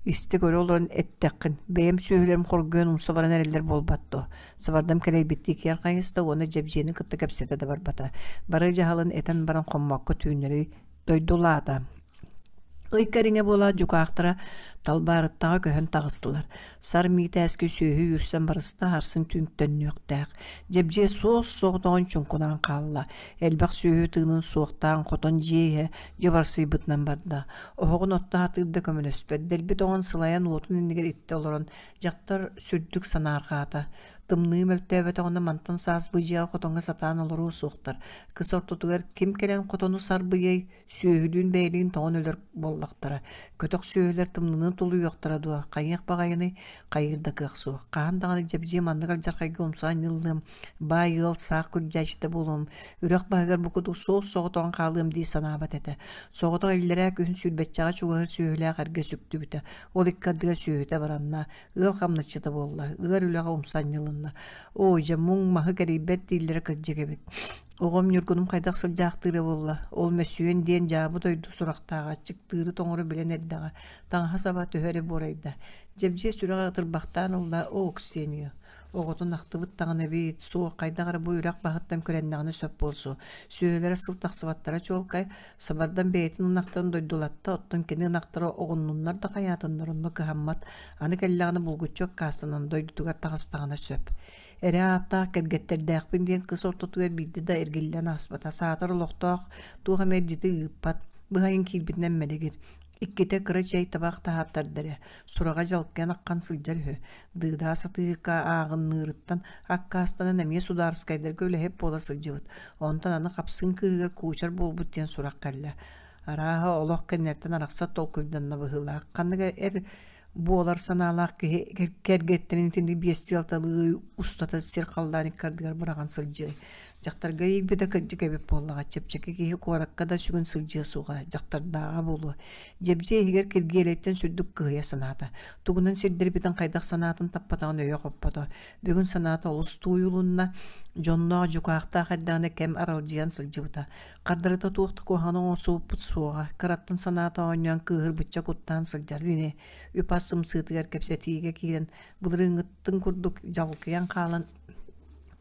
Истэ көрө олорон эттэххин, бэйэм сүөһүлэрим хоргуйан умса баран эрэллэр буолбат дуо? Сабардам кэлэйбиттии киэр хайыста уонна Дьэбдьиэни кытта кэпсэтэ да барбата. Бары дьаһалын этэн баран хоммокко түүннэри дойдулаата. Ый кэриҥэ буолаат дьукаахтара Талбаарыттаҕа көһөн таҕыстылар. Сар Миитээски сүөһү үүрсэн барыста сарсын түүн төннүөхтээх. Дьэбдьиэ суос-соҕотоҕун чуҥкунаан хаалла. Элбэх сүөһү тыынын суохтаан хотон дьиэ иһэ дьыбарсыйбытынан барда. Оһоҕун отто сатыыр да көмөлөспөт. Дэлби тоҥон сылайан уотун иннигэр иттэ олорон дьахтар сүрдүк санаарҕаата. Тымныы мөлтөөбөтөҕүнэ мантан саас бу дьиэҕэ хотоҥҥо сатаан олоруо суохтар. Кыс ортотугар ким кэлэн хотону сарбыйыай, сүөһүлүүн бэйэлиин тоҥон өлөр буоллахтара. Көтөх сүөһүлэр тымныыны Маны тулуйуохтара дуо, хайыах баҕайыный, хайыыр да кыах суох. Хаһан даҕаны дьэбдьиэ маннык алдьархайга умса анньыллыам, баай ыал саах күрдьээччитэ буолуом, үрэх баһыгар бу курдук суос-соҕотоҕун хаалыам дии санаабат этэ. Соҕотох иллэрээ күһүн сүүрбэччэҕэ чугаһыыр сүөһүлээх эргэ сүктүбүтэ. Ол икки ардыгар сүөһүтэ баранна, ыал хамначчыта буолла, ыар үлэҕэ умса анньылынна. Оо, дьэ, муҥ маһы кэрийбэт дииллэрэ кырдьык эбит. Оҕом Ньургунум хайдах сылдьаахтыыра буолла, ол мөссүөн диэн дьаабы дойду сурахтааҕа, аччыктыыры-тоҥору билэн эрдэҕэ, таҥаһа-саба төһө эрэ буорайда. Дьэбдьиэ сүрэҕэ ытырбахтаан ылла, оо, Ксения, оҕотун ахтыбыт даҕаны эбит, суох, хайдах эрэ бу үрэх баһыттан күрэннэҕинэ сөп буолсу. Сүөһүлэрэ сыл тахсыбаттара чуолкай, сабардан бэйэтин ынахтарын дойдулатта, оттон кини ынахтара оҕуннуннар да хайаатыннар онно кыһаммат, аны кэллэҕинэ булгуччу аккаастанан дойдутугар таҕыстаҕына сөп. Эрэ ааттаах кэргэттэрдээхпин диэн кыс ортотугар биирдэ да эргиллэн ааспата. Саатар олохтоох туох эмэ илдьити ыыппат, быһайын киирбитинэн мэлигир. Иккитэ кыра чэй табах таһааттарда эрэ, сураҕа дьалкыйан аххан сылдьар үһү. Дыыдаа сатыыка ааҕынныырыттан аккаастанан эмиэ судаарыскайдарга үлэһит буола сылдьыбыт. Онтон аны хапсыын кыыһыгар куучар буолбут диэн сурах кэллэ. Арааһа олох кинилэртэн арахсар толкуйданна быһыылаах. Ханнык эр буолар санаалаах киһи кэргэттэрин итинник биэстии алталыы устата сир халлаан икки ардыгар быраҕан сылдьыай. Дьахтарга иирбитэ кырдьык эбит буоллаҕа, чэпчэки киһи куоракка да сүгүн сылдьыа суоҕа, дьахтардааҕа буолуо. Дьэбдьиэ иһигэр Киргиэлэйтэн сүрдүк кыһыйа санаата. Тугунан сирдэрбитин хайдах санаатын таппатаҕын өйө хоппото. Бүгүн санаата олус тууйулунна, дьонноох дьукаахтаах эрдэҕинэ кэм аралдьыйан сылдьыбыта. Хардарыта туох да куһаҕаны оҥорсубуппут суоҕа, кыраттан санаата оонньоон кыыһырбычча куттаан сылдьар ини, үп-ас сымсыытыгар кэпсэтиигэ киирэн былырыыҥҥыттын курдук дьалкыйан хаалан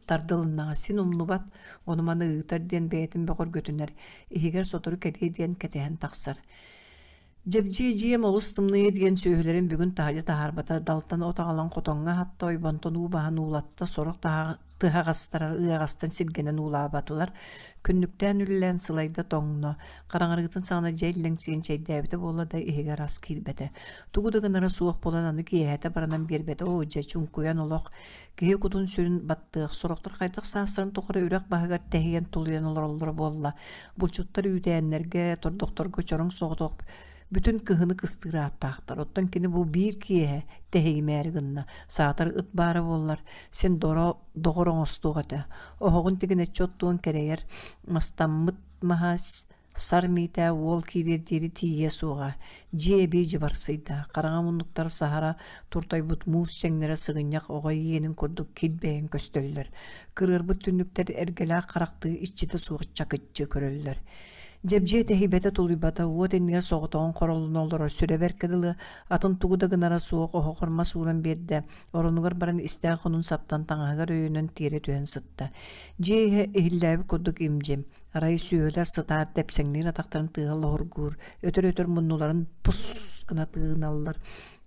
тардылыннаҕа син умнубат, ону-маны ыытар диэн бэйэтин бөҕөргөтүнэр, иһигэр сотору кэлиэ диэн кэтэһэн тахсар. Дьэбдьиэ дьиэм олус тымныйа диэн сүөһүлэрин бүгүн таһырдьа таһаарбата, далтан от аҕалан хотоҥҥо аһатта, ойбонтон уу баһан уулатта, сорох тыһаҕастара ыаҕастан сиргэнэн уулаабатылар. Күннүктээн үлэлээн сылайда тоҥно, хараҥарыытын саҕана дьэ иллэҥсийэн чэйдээбитэ буолла да иһигэр ас киирбэтэ. Тугу да гынара суох буолан аны киэһэтэ баранан биэрбэтэ, оо дьэ чуҥкуйан олох киһи кутун-сүрүн баттыах, сорохтор хайдах саастарын тухары үрэх баһыгар тэһийэн тулуйан олороллоро буолла. Булчуттар үүтээннэргэ, тордохторго чороҥ соҕотох бүтүн кыһыны кыстыыр ааттаахтар. Оттон кини бу биир киэһэ тэһийимээри гынна. Саатар ыт баара буоллар, син доро доҕор оҥостуох этэ. Оһоҕун тигинэччи оттуон кэрэйэр, мастаммыт маһа Сар Миитээ уол киириэр диэри тиийиэ суоҕа, дьиэ эбии дьыбарсыйда, хараҥа муннуктар саһара туртайбыт муус чэҥнэрэ сыгынньах оҕо иэнин курдук килбэйэн көстөллөр, кырыарбыт түннүктэр эргэлээх харахтыы иччитэ суох чакыччы көрөллөр. Дьэбдьиэ тэһийбэтэ тулуйбата, уот иннигэр соҕотоҕун хороллон олорор сүрэ бэркэ дылы, атын тугу да гынара суох оһоҕор мас ууран биэрдэ, оронугар баран истээх хонун саптан таҥаһыгар өйөнөн тиэрэ түһэн сытта. Дьиэ иһэ иһиллээбит курдук им-дьим. Арай сүөһүлэр сытаар тэпсэҥниир атахтарын тыаһа лоһургуур, өтөр-өтөр муннуларын пус гына тыыналлар,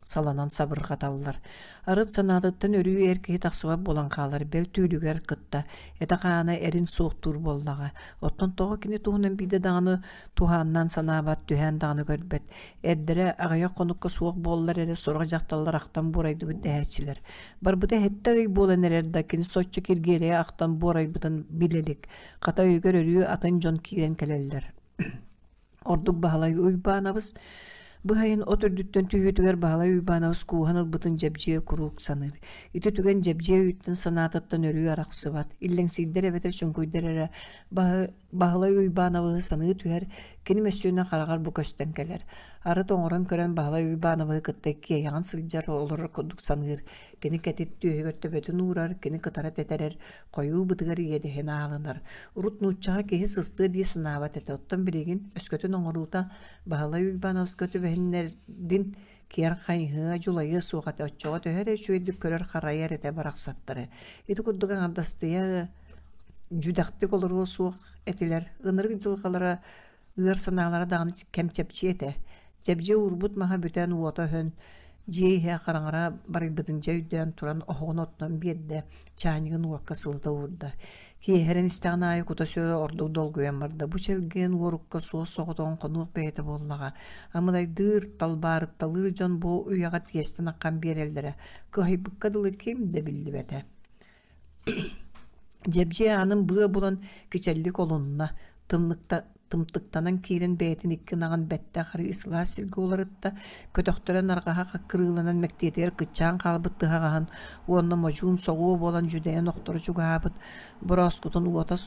саланан сабырҕаталлар. Арыт санаатыттан өрүү эр киһи тахсыбат буолан хаалар, бэл түүлүгэр кытта, этэ-хаана эрин суохтуур буоллаҕа. Оттон тоҕо кини туһунан биирдэ даҕаны туһааннаан санаабат, түһээн даҕаны көрбөт. Эрдэрэ аҕыйах хонукка суох буоллар эрэ сорох дьахталлар ахтан буорайдыбыт дэһээччилэр. Барбыта сэттэ ый буолан эрэр да, кини соччо Киргиэлэйи ахтан буорайбытын билэ илик. Хата өйүгэр өрүү атын дьон киирэн кэлэллэр. Ордук Баһылай Уйбаанабыс быһайын от үрдүттэн түһүүтүгэр Баһылай Уйбаанабыс кууһан ылбытын Дьэбдьиэ куруук саныыр. Ити түгэн Дьэбдьиэ өйүттэн санаатыттан өрүү арахсыбат. Иллэҥсийдэр эбэтэр чуҥкуйдар эрэ Баһылай Уйбаанабыһы саныы түһэр, кини мөссүөнэ хараҕар бу көстөн кэлэр. Арыт оҥорон көрөн Баһылай Уйбаанабыһы кытта иккиэйэҕин сылдьар, олорор курдук саныыр. Кини кэтит түөһүгэр төбөтүн уурар, кини кытара тэтэрэр, хойуу бытыгар иэдэһин аалынар. Урут нууччаҕа киһи сыстыа дии санаабат этэ, оттон билигин өскөтүн оҥоруута Баһылай Уйбаановска түбэһиннэрдин киэр хайыһыа, дьулайыа суох этэ, оччоҕо төһө эрэ үчүгэйдик көрөр-харайар этэ барахсаттары. Ити курдук аҥардастыйа дьүдэхтик олоруо суох этилэр. Ынырык дьылҕалара Ыар санаалара даҕаны кэм чэпчиэ этэ. Чэбдьиэ уурбут маһа бүтэн уота өһөн, дьиэ иһэ хараҥара барыйбытын дьэ өйдөөн туран оһоҕун оттон биэрдэ, чаанньыгын уокка сылыта уурда. Киэһэрэн истэҕин аайы кута-сүрэ ордук долгуйан барда. Бу чэлгиэн уорукка суос-соҕотоҕун хонуох бэйэтэ буоллаҕа. Амырайдыыр, талбаарытталыыр дьон бу үйэҕэ тиэстэн аххан биэрэллэрэ. Кыһайбыкка дылы ким да биллибэтэ. Дьэбдьиэ аанын быа булан кичэллик олунна, тымныкта Тымтыктанан киирэн бэйэтин икки ынаҕын бэттэх арыы сылаас сиргэ уларытта, көтөхтөрөн арҕаһа кырыыланан мэктиэтигэр кыччаан хаалбыт тыһаҕаһын уонна модьуун соҕуо буолан дьүдэйэн охторо чугаһаабыт борооскутун уота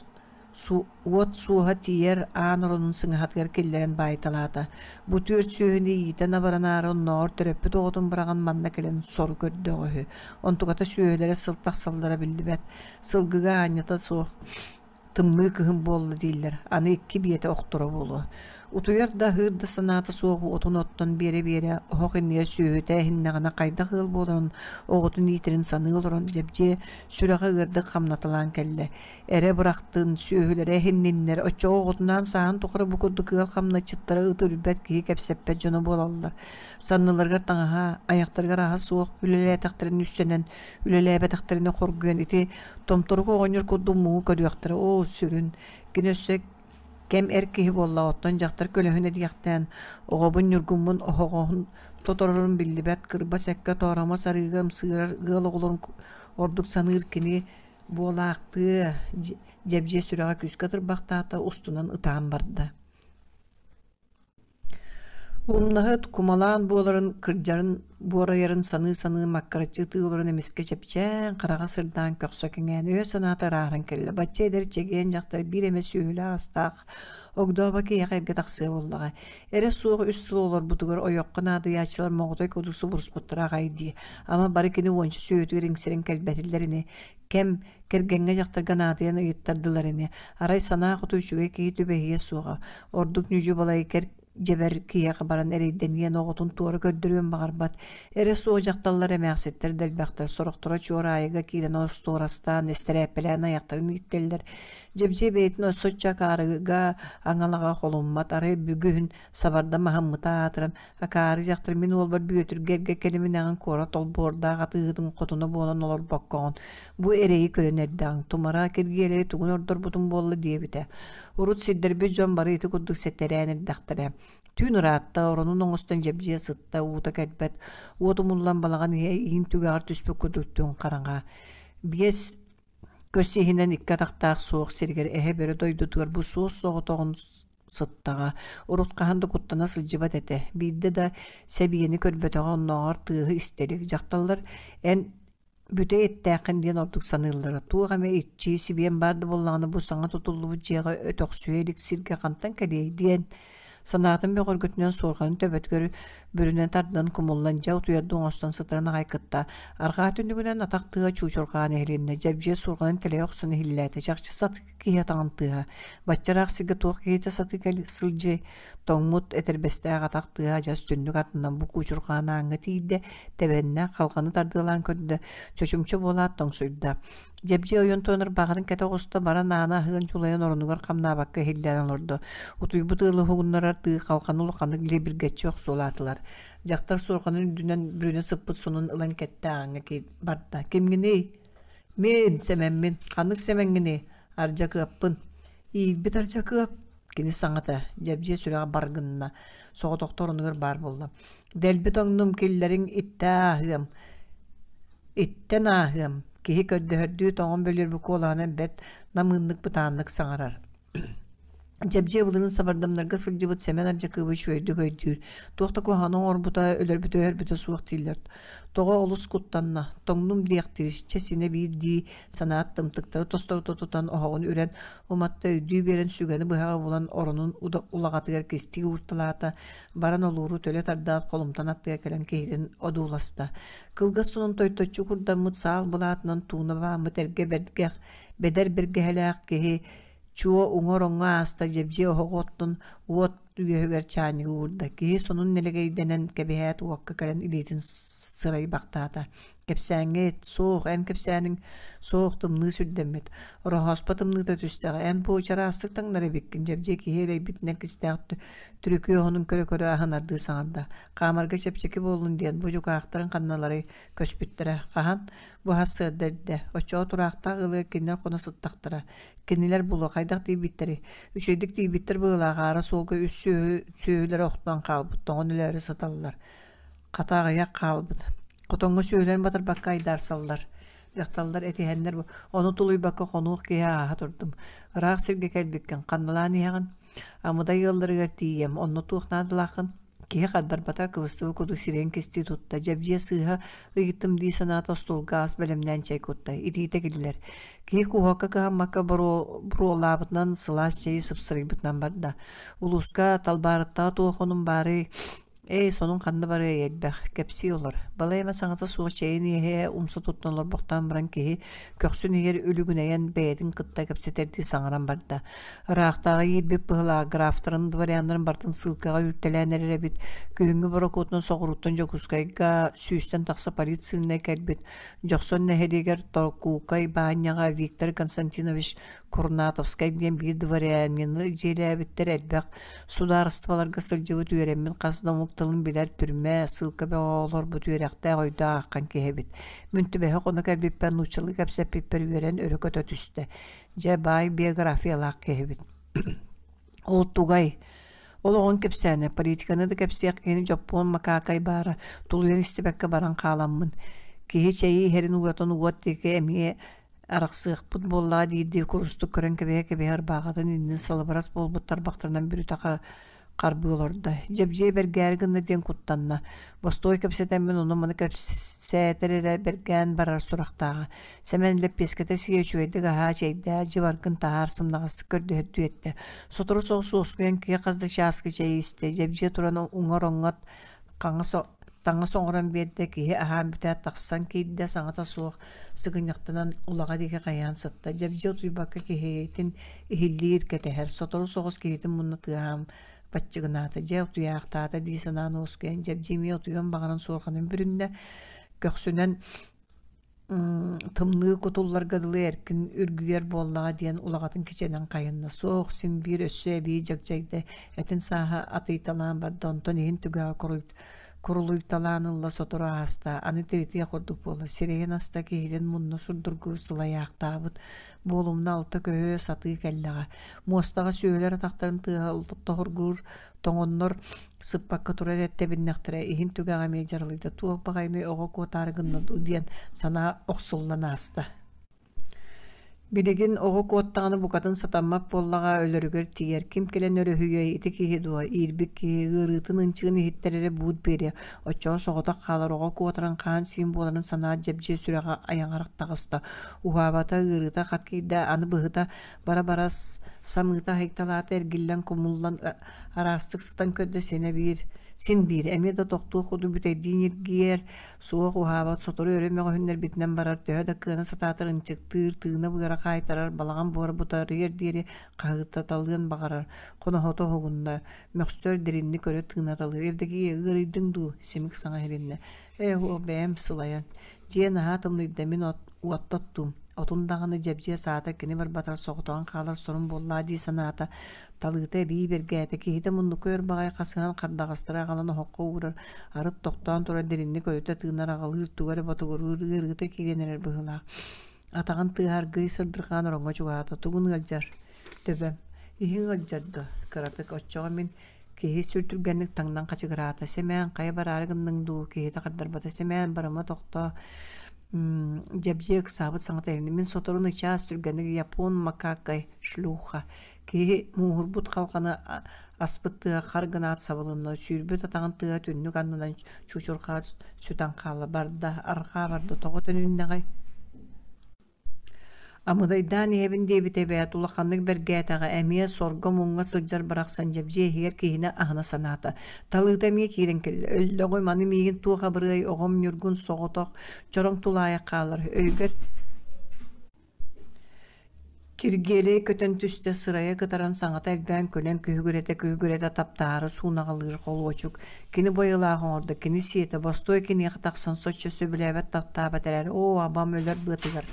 уот суоһа тиийэр аан оронун сыҥаһатыгар киллэрэн баайталаата. Бу түөрт сүөһүнү иитэн абыранаары оннооҕор төрөппүт оҕотун быраҕан манна кэлэн сору көрдөҕө үһү. Онтуката сүөһүлэрэ сыл тахсаллара биллибэт. Сылгыга аанньата суох Тымныы кыһын буолла дииллэр, аны икки биэтэ охторо буолуо. Утуйар да аһыыр да санаата суох уотун оттон биэрэ-биэрэ оһох иннигэр сүөһүтэ эһиннэҕинэ хайдах ыал буоларын, оҕотун иитэрин саныы олорон Дьэбдьиэ сүрэҕэ ыардык хамнаталаан кэллэ. Эрэ бырахтын, сүөһүлэрэ эһинниннэр, оччоҕо оҕотунаан сааһын тухары бу курдук ыал хамначчыттара ыт үрбэт киһи кэпсэппэт дьоно буолаллар. Санныларыгар таҥаһа, айахтарыгар аһа суох үлэлээтэхтэрин үссэнэн, үлэлээбэтэхтэринэ хоргуйан ити Томторук оҕонньор курдук муҥу көрүөхтэрэ оо, сүрүн, кини өссө кэм эр киһи буолла, оттон дьахтар көлөһүнэ диэхтээн, оҕобун Ньургуммун оһоҕоһун тоторорун биллибэт, кырбас эккэ тооромос арыыга ымсыырар ыал оҕолорун ордук саныыр кини буолаахтыа, Дьэбдьиэ сүрэҕэ күүскэ тырбахтаата, устунан ытаан барда. Умнаһыт кумалаан буоларын, кырдьарын буорайарын саныы-саныы маккыраччы ытыы олорон эмискэ чэпчээн, хараҕа сырдаан көхсө кэҥээн, өйө-санаата ырааһыран кэллэ. Бачча эдэр чэгиэн дьахтар биир эмэ сүөһүлээх астаах огдообо киһиэхэ эргэ тахсыа буоллаҕа. Эрэ суох үс сыл олорбутугар ойоххо наадыйааччылар моҕотой курдук субуруспуттара аҕай дии. Ама бары кини уонча сүөһүтүгэр иҥсэрэн кэлбэтиллэр ини. Кэм кэргэҥҥэ дьахтарга наадыйан ыйыттардылар ини. Арай санаа хоту үчүгэй киһи түбэһиэ суоҕа. Ордук ньүдьү-балай кэр дьэбэр киһиэхэ баран эрэйдэниэн оҕотун туора көрдөрүөн баҕарбат. Эрэ суох дьахталлар эмээхситтэр да элбэхтэр. Сорохторо чуораайыга киирэн остуорастаан, эстэрээппэлээн айахтарын ииттэллэр. Дьэбдьиэ бэйэтин соччо акаарыга аҥалаҕа холуммат. Арай бүгүн сабарда маһыммыта аатыран Акаары дьахтар мин уолбар Бүөтүргэ эргэ кэлиминэҕин куорат олбуордаах атыыһытын хотуна буолан олорбоккоҕун, бу эрэйи көрөн эрдэҕиҥ, тумара Киргиэлэйи тугун ордорбутум буолла диэбитэ. Урут сирдэрбит дьон бары ити курдук сэтэрээн эрдэхтэрэ. Түүн ыраатта, оронун оҥостон дьэбдьиэ сытта, уута кэлбэт, уот умуллан балаҕан иһэ иин түгэҕэр түспүт курдук түҥ хараҥа. Биэс көс иһинэн икки атахтаах суох сиригэр эһэ бөрө дойдутугар бу суос соҕотоҕун сыттаҕа. Урут хаһан да куттана сылдьыбат этэ. Биирдэ да сэбиэни көрбөтөҕө, оннооҕор тыаһы истэ илик. Дьахталлар эн бүтэй эттээххин диэн ордук саныыллара. Туох эмэ иччи, сибиэн баар да буоллаҕына бу саҥа тутуллубут дьиэҕэ өтөхсүйэ илик сиргэ хантан кэлиэй диэн санаатын бөҕөргөтүнэн суорҕанын төбөтүгэр бүрүнэн тардан кумуллан дьэ утуйардыы оҥостон сытарын аҕай кытта арҕаа түннүгүнэн атах тыа чуучурҕаан иһилиннэ дьэбдьиэ суорҕанын тэлэйэ охсон иһиллээтэ чахчы сат киһи атаҕын тыаһа баччараах сиргэ туох киһитэ сатыы кэл сылдьыай тоҥмут этэрбэстээх атах тыаһа адьас түннүк аттынан бу куучурҕаан ааҥҥа тиийдэ тэбэннэ халҕаны тардыалаан көрдө чочумча буолаат тоҥсуйда Дьэбдьиэ ойон туран ырбаҕарын кэтэ оҕуста баран ааны аһыан дьулайан оронугар хамнаабакка иһиллээн олордо утуйбут ыалы уһугуннарар тыы халҕаны улаханнык либиргэччи охсуолаатылар дьахтар суорҕанын үрдүнэн бүрүнэ сыппыт сонун ылан кэттэ ааҥҥа барда кимҥиний Мин Сэмэммин. Ханнык Сэмэҥҥиний? Ардьакыаппын. Иирбит Ардьакыап? Кини саҥата, Дьэбдьиэ сүрэҕэ бар гынна, соҕотохто оронугар баар буолла. Дэлби тоҥнум, киллэриҥ иттэ ааһыам. Иттэн ааһыам. Киһи көрдөһөрдүү тоҥон бөлүөрбүт куолаһынан бэрт намыыннык бытааннык саҥарар. Дьэбдьиэ былырыын сабардамнарга сылдьыбыт Сэмэн Ардьакыыбы үчүгэйдик өйдүүр. Туох да куһаҕаны оҥорбута, өлөрбүтэ-өһөрбүтэ суох дииллэр. Тоҕо олус куттанна, тоҥнум диэхтиир, чэ синэ биирдии санаат тымтыктары тосторута тутан оһоҕун үрэн, уматта өйдүү биэрэн сүгэни быһаҕы булан оронун улаҕатыгар кистии уурталаата, баран олууру төлө тардаат холумтан аттыгар кэлэн киһитин одууласта. Кылгас сонун тойточчу курдаммыт саал былаатынан тууна бааммыт эргэ бэргэх, бэдэр бэргэһэлээх киһи Чуо уҥа ороҥҥо ааста дьэбдьиэ оһоҕу оттон уот үөһүгэр чаанньыгы уурда. Киһи сонун нэлэгэйдэнэн кэбиһээт уокка кэлэн илиитин сырайбахтаата. Кэпсээҥҥэ эт, суох, эн кэпсээниҥ суох тымныы сүрдэммит. Ороһооспо тымныыта түстэҕэ, эн бу чараастык таҥнар эбиккин, Дьэбдьиэ киһи элэйбитинэн кистээх түрүкү оһонун көрө-көрө аһынардыы саҥарда. Хаамарга чэпчэки буоллун диэн бу дьукаахтарын ханналарый көспүттэрэ. Хаһан? Бу сарсыарда эрдэ. Оччоҕо тураахтаах ыалыгар кинилэр хоно сыттахтара. Кинилэр булуо хайдах тиийбиттэрий? Үчүгэйдик тиийбиттэр быһыылаах аара суолга үс сүөһү сүөһүлэрэ охтон хаалбыт, тоҥон өлөөрү сыталлар. Хата аҕыйах хаалбыт. Хотоҥҥо сүөһүлэрин батарбакка айдаарсаллар. Дьахталлар этиһэннэр ону тулуйбакка хонуох киһи ааһа турдум. Ыраах сиргэ кэлбиккин, ханналаан иһэҕин? Амыдай ыалларыгар тиийиэм, онно туох наадалааххын? Киһи хардарбата, кыбыстыбыт курдук сирэйин кистии тутта, дьэбдьиэ сыыһа ыйыттым дии санаата остуолга ас бэлэмнээн чэй кутта, итиитэ киллэр. Киһи куһуокка кыһаммакка буруолаабытынан сылаас чэйи сыпсырыйбытынан барда. Улууска Талбаарыттаҕа туох онум баарый? Ээ, сонун ханна барыай элбэх, кэпсии олор. Балай эмэ саҥата суох чэйин иһэ умса туттан олорбохтоон баран киһи көхсүн иһигэр үлүгүнэйэн бэйэтин кытта кэпсэтэрдии саҥаран барда. Ыраахтааҕы иирбит быһылаах графтарын, дворяннарын барытын сыылкаҕа үүртэлээн эрэр эбит. Күһүҥҥү борокуотунан соҕурууттан Дьокуускайга сүүстэн тахса полицийнай кэлбит. Дьохсон нэһилиэгэр Торкуукай баанньаҕа Виктор Константинович Курнатовскай диэн биир дворянины дьиэлээбиттэр элбэх судаарыстыбаларга сылдьыбыт үөрэммит хас да омук тылын билэр түрмэ, сыылка бөҕө олорбут үөрэхтээх өйдөөх ааххан киһи эбит. Мин түбэһэ хоно кэлбиппэр нууччалыы кэпсэппиппэр үөрэн өрө көтө түстэ. Дьэ, баай биографиялаах киһибит. Ол тугай? Олоҕун кэпсээнэ, политиканы да кэпсиэх киһини дьоппуон макаакай баара, тулуйан истибэккэ баран хааламмын. Киһи чэйи иһэрин ууратын уот диэки эмиэ арахсыахпыт буоллаҕа диирдии курустук көрөн кэбиһэ-кэбиһэ ырбааҕытын иннин салыбырас буолбут тарбахтарынан бүрүтэ харбыы олордо. Дьэбдьиэ бэргээри гынна диэн куттанна. Бостуой кэпсэтэммин ону-маны кэпсээтэр эрэ бэргээн барар сурахтааҕа. Сэмэн лэппиэскэтэ сиэ үчүгэйдик аһаа, чэйдээ, дьыбаргын таһаар, сымнаҕастык көрдөһөрдүү эттэ. Сотору соҕус уоскуйан киһи хас да чааскы чэйи истэ. Дьэбдьиэ туран уҥа ороҥҥо хаҥас таҥас оҥорон биэрдэ, киһи аһаан бүтээт тахсан киирдэ, саҥата суох сыгынньахтанан улаҕа диэки хайаан сытта. Дьэбдьиэ утуйбакка киһитин иһиллиир, кэтэһэр. Сотору соҕус киһитин мунна тыаһаан баччыгынаата. Дьэ, утуйаахтаата дии санаан уоскуйан, Дьэбдьиэ эмиэ утуйуон баҕаран суорҕанын бүрүннэ. Көхсүнэн Тымныы кутулларга дылы эркин үргүйэр буоллаҕа диэн улаҕатын кичэнэн хайынна, суох син биир өссө эбии дьагдьайда, этин сааһа атыйталаан барда, онтон иһин түгэҕэ курулуйталаан ылла сотору ааста, аны тиритиэх курдук буолла, сирэйин аста киһитин мунна сурдургуу сылайаахтаабыт, буолумна алта көһө сатыы кэллэҕэ, муостаҕа сүөһүлэр атахтарын тыаһа тоһургуур Тоҥоннор сыппакка турар эттэбиннэхтэрэ иһин түгэҕэ эмиэ дьаралыйда туох баҕайыный оҕо куотаары гынна дуу диэн санаа охсуллан ааста. Билигин оҕо куоттаҕына букатын сатаммат буоллаҕа өлөрүгэр тиийэр. Ким кэлэн өрүһүйүөй ити киһи дуо? Иирбит киһи ыарыытын ынчыгын иһиттэр эрэ буут биэриэ. Оччоҕо соҕотох хаалар оҕо куотарын хаан-сиин буоларын санаат дьэбдьиэ сүрэҕэ айаҕар таҕыста. Уһаабата, ыарыыта хат киирдэ, аны быһыта Бара-бара самыыта аһыйталаата эргиллэн кумуллан араастык сытан көрдө синэ биир син биир эмиэ да тохтуох курдук бүтэйдии ньиргийэр, суох уһаабат сотору өрө мөҕүһүннэрбитинэн барар төһө да кыана сатаатар ынчыктыыр, тыына-быара хаайтарар, балаҕан буора бутарыйар диэри хаһыытаталыан баҕарар, хоноһото уһугунна, мөхсөр дириҥник өрө тыынаталыыр Евдокия ыарыйдыҥ дуу симик саҥа иһилиннэ ээ уох бэйэм сылайан Дьиэ наһаа тымныйда, мин уотта оттуум, отун даҕаны дьэбдьиэ саата кини барбатар соҕотоҕун хаалар сорум буоллаа дии санаата, талыыта эбии бэргээтэ, киһитэ муннукка өр баҕайы хасыһан хардаҕастары аҕалан оһоххо уурар, арыт тохтоон туран дириҥник өрүтэ тыынар аҕалыыр, тугу эрэ ботугуруур ыарыыта киирэн эрэр быһыылаах. Атаҕын тыаһа аргыый сырдырҕаан ороҥҥо чугаһаата, тугун ыалдьар? Төбөм. Иһиҥ ыалдьар дуо? Кыратык, оччоҕо мин Киһи сүр түргэнник таҥнан хачыгыраата: «Сэмээн, хайа бараары гынныҥ дуу?» Киһитэ хардарбата: «Сэмээн, барыма, тохтоо» Дьэбдьиэ ыксаабыт саҥата иһилиннэ: «Мин сотору нычаас түргэнник япон макакой шлюха» Киһи мууһурбут халҕаны аспыт тыаһа хар гынаат сабылынна, сүүрбүт атаҕын тыаһа түннүк аннынан чуучурҕаат сүтэн хаалла: «Барда, арҕаа барда, тоҕо төнүннэҕэй?» Амыдайдаан иһэбин диэбитэ эбээт, улаханнык бэргээтэҕэ, эмиэ сорго-муҥҥа сылдьар барахсан дьэбдьиэ иһигэр киһини аһына санаата. Талыыта эмиэ киирэн кэллэ: «Өллөҕүм, аны миигин туох абырыай, оҕом Ньургун соҕотох, чороҥ тулаайах хаалар, өйүгэр Киргиэлэй көтөн түстэ, сырайа кытаран саҥата элбээн күлэн күһүгүрэтэ-күһүгүрэтэ таптаһары суунаҕалыыр холуочук. Кини бойулаах оҥордо, кини сиэтэ, бостуой киниэхэ тахсан соччо сөбүлээбэт таптаабат эрээри, оо, абам өлөр быатыгар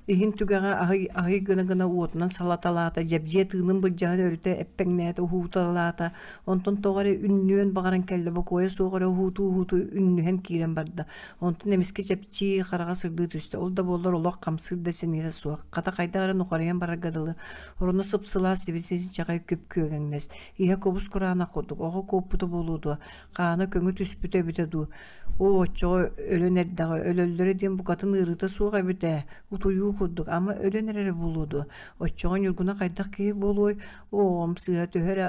Иһин түгэҕэ аһый, аһый гына-гына уотунан салаталаата, дьэбдьиэ тыынын былдьаһан өрүтэ эппэҥнээтэ, уһууталаата, онтон тоҕо эрэ үннүөн баҕаран кэллэ, бокуойа суох эрэ уһуутуу-уһуутуу үннүһэн киирэн барда. Онтон эмискэ чэпчии, хараҕа сырдыы түстэ, ол да буоллар олох хамсыыр да сэниэтэ суох, хата хайдах эрэ нухарыйан барарга дылы, ороно сып-сылаас сибис-синчэҕэй күп-күөгэҥнэс, иһэ кубус-кураанах курдук, оҕо куоппута буолуо дуо, хаана көҥү түспүтэ эбитэ дуу, оо, оччоҕо өлөн эрдэҕэ, өлөллөрө диэн букатын ыарыыта суох эбит ээ, утуйуу курдук, ама өлөн эрэрэ буолуо дуо? Оччоҕо Ньургуна хайдах киһи буолуой? Оҕом сыыһа төһө эрэ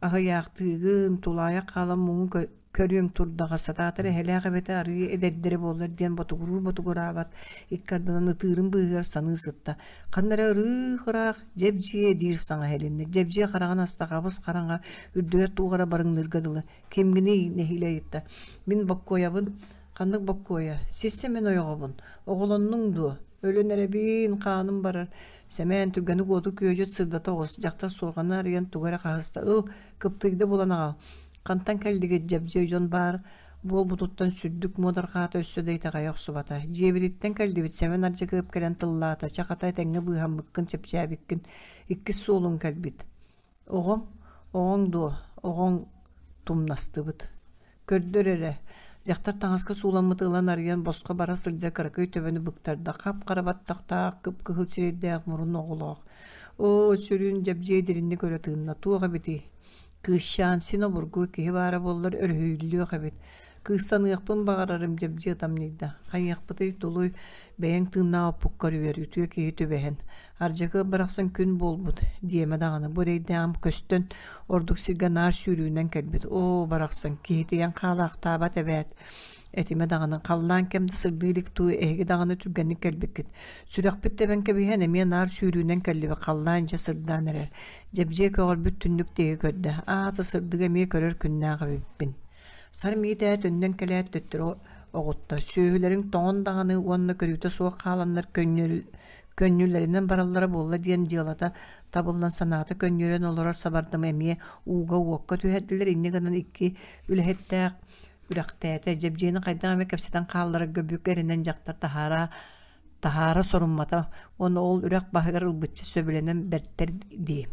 аһыйаахтыыгын, тулаайах хаалан муҥун көрүөҥ турдаҕа, сатаатар эһэлээх эбэтэ арыый эдэрдэрэ буоллар диэн ботугуруур-ботугураабат икки ардынан ытыырын быыһыгар саныы сытта. Ханна эрэ ырыых-ыраах дьэбдьиэ диир саҥа иһилиннэ. Дьэбдьиэ хараҕын аста хабыс хараҥа, үрдүгэр туох эрэ барыҥныырга дылы. Кимҥиний? нэһиилэ ыйытта. Мин Боккуойабын. Ханнык Боккуойа? Сиссэ мин ойоҕобун. Оҕолоннуҥ дуо? Өлөн эрэбин, хааным барар. Сэмээн түргэнник уоту күөдьүт сырдата оҕус. Дьахтар суорҕаны арыйан тугу эрэ хаһыста. Ыл, кыптыйда булан аҕал. Хантан кэллигит дьэбдьиэ дьон баар буолбутуттан сүрдүк муодарҕаата өссө да итэҕэйэ охсубата. Дьиэбититтэн кэллибит Сэмэн Ардьакыап кэлэн тыллаата, чэ хата этэҥҥэ быыһаммыккын, чэпчээбиккин, иккис суолуҥ кэлбит. Оҕом, оҕоҥ дуо, оҕоҥ тумнастыбыт. Көрдөр эрэ, дьахтар таҥаска сууламмыт ылан арыйан босхо бара сылдьар кыракый төбөнү быктарда, хап-хара баттахтаах, кып-кыһыл сирэйдээх мурун оҕолоох. Оо, сүрүн дьэбдьиэ дириҥник өрө тыынна, туох эбитий? Кыысчаан син обургу киһи баара буоллар өрүһүйүллүөх эбит. Кыыстаныахпын баҕарарым дьэбдьиэ ытамньыйда. Хайыахпытый тулуй, бэйэҥ тыыннаах оппуккар үөр, үтүө киһи түбэһэн. Ардьакыап барахсан күн буолбут, диэмэ даҕаны, бу эрэйдээҕим көстөн, ордук сиргэ наар сүүрүүнэн кэлбит. Оо, барахсан, киһитийэн хаалаахтаабат эбээт. Этимэ даҕаны, халлаан кэм да сырдыы илик дуу, эһиги даҕаны түргэнник кэлбиккит. Сүрэхпит тэбэн кэбиһэн, эмиэ наар сүүрүүнэн кэллибит, халлаан дьэ сырдаан эрэр. Дьэбдьиэ көҕөрбүт түннүк диэки көрдө, аата сырдыгы эмиэ көрөр күннээх эбиппин. Сар Миитээ төннөн кэлээт төттөрү оҕутта. Сүөһүлэриҥ тоҥон даҕаны уонна көрүүтэ суох хааланнар көнньүлэринэн бараллара буолла диэн дьыалата табыллан санаата көнньүөрэн олорор сабардамы эмиэ ууга-уокка түһэрдилэр. Инньэ гынан икки үлэһиттээх үрэхтээтэ. Дьэбдьиэни хайдах эмэ кэпсэтэн хаалларарга бүк эрэнэн дьахтар таһаара таһаара соруммата уонна ол үрэх баһыгар ылбычча сөбүлэнэн бэртэр дии.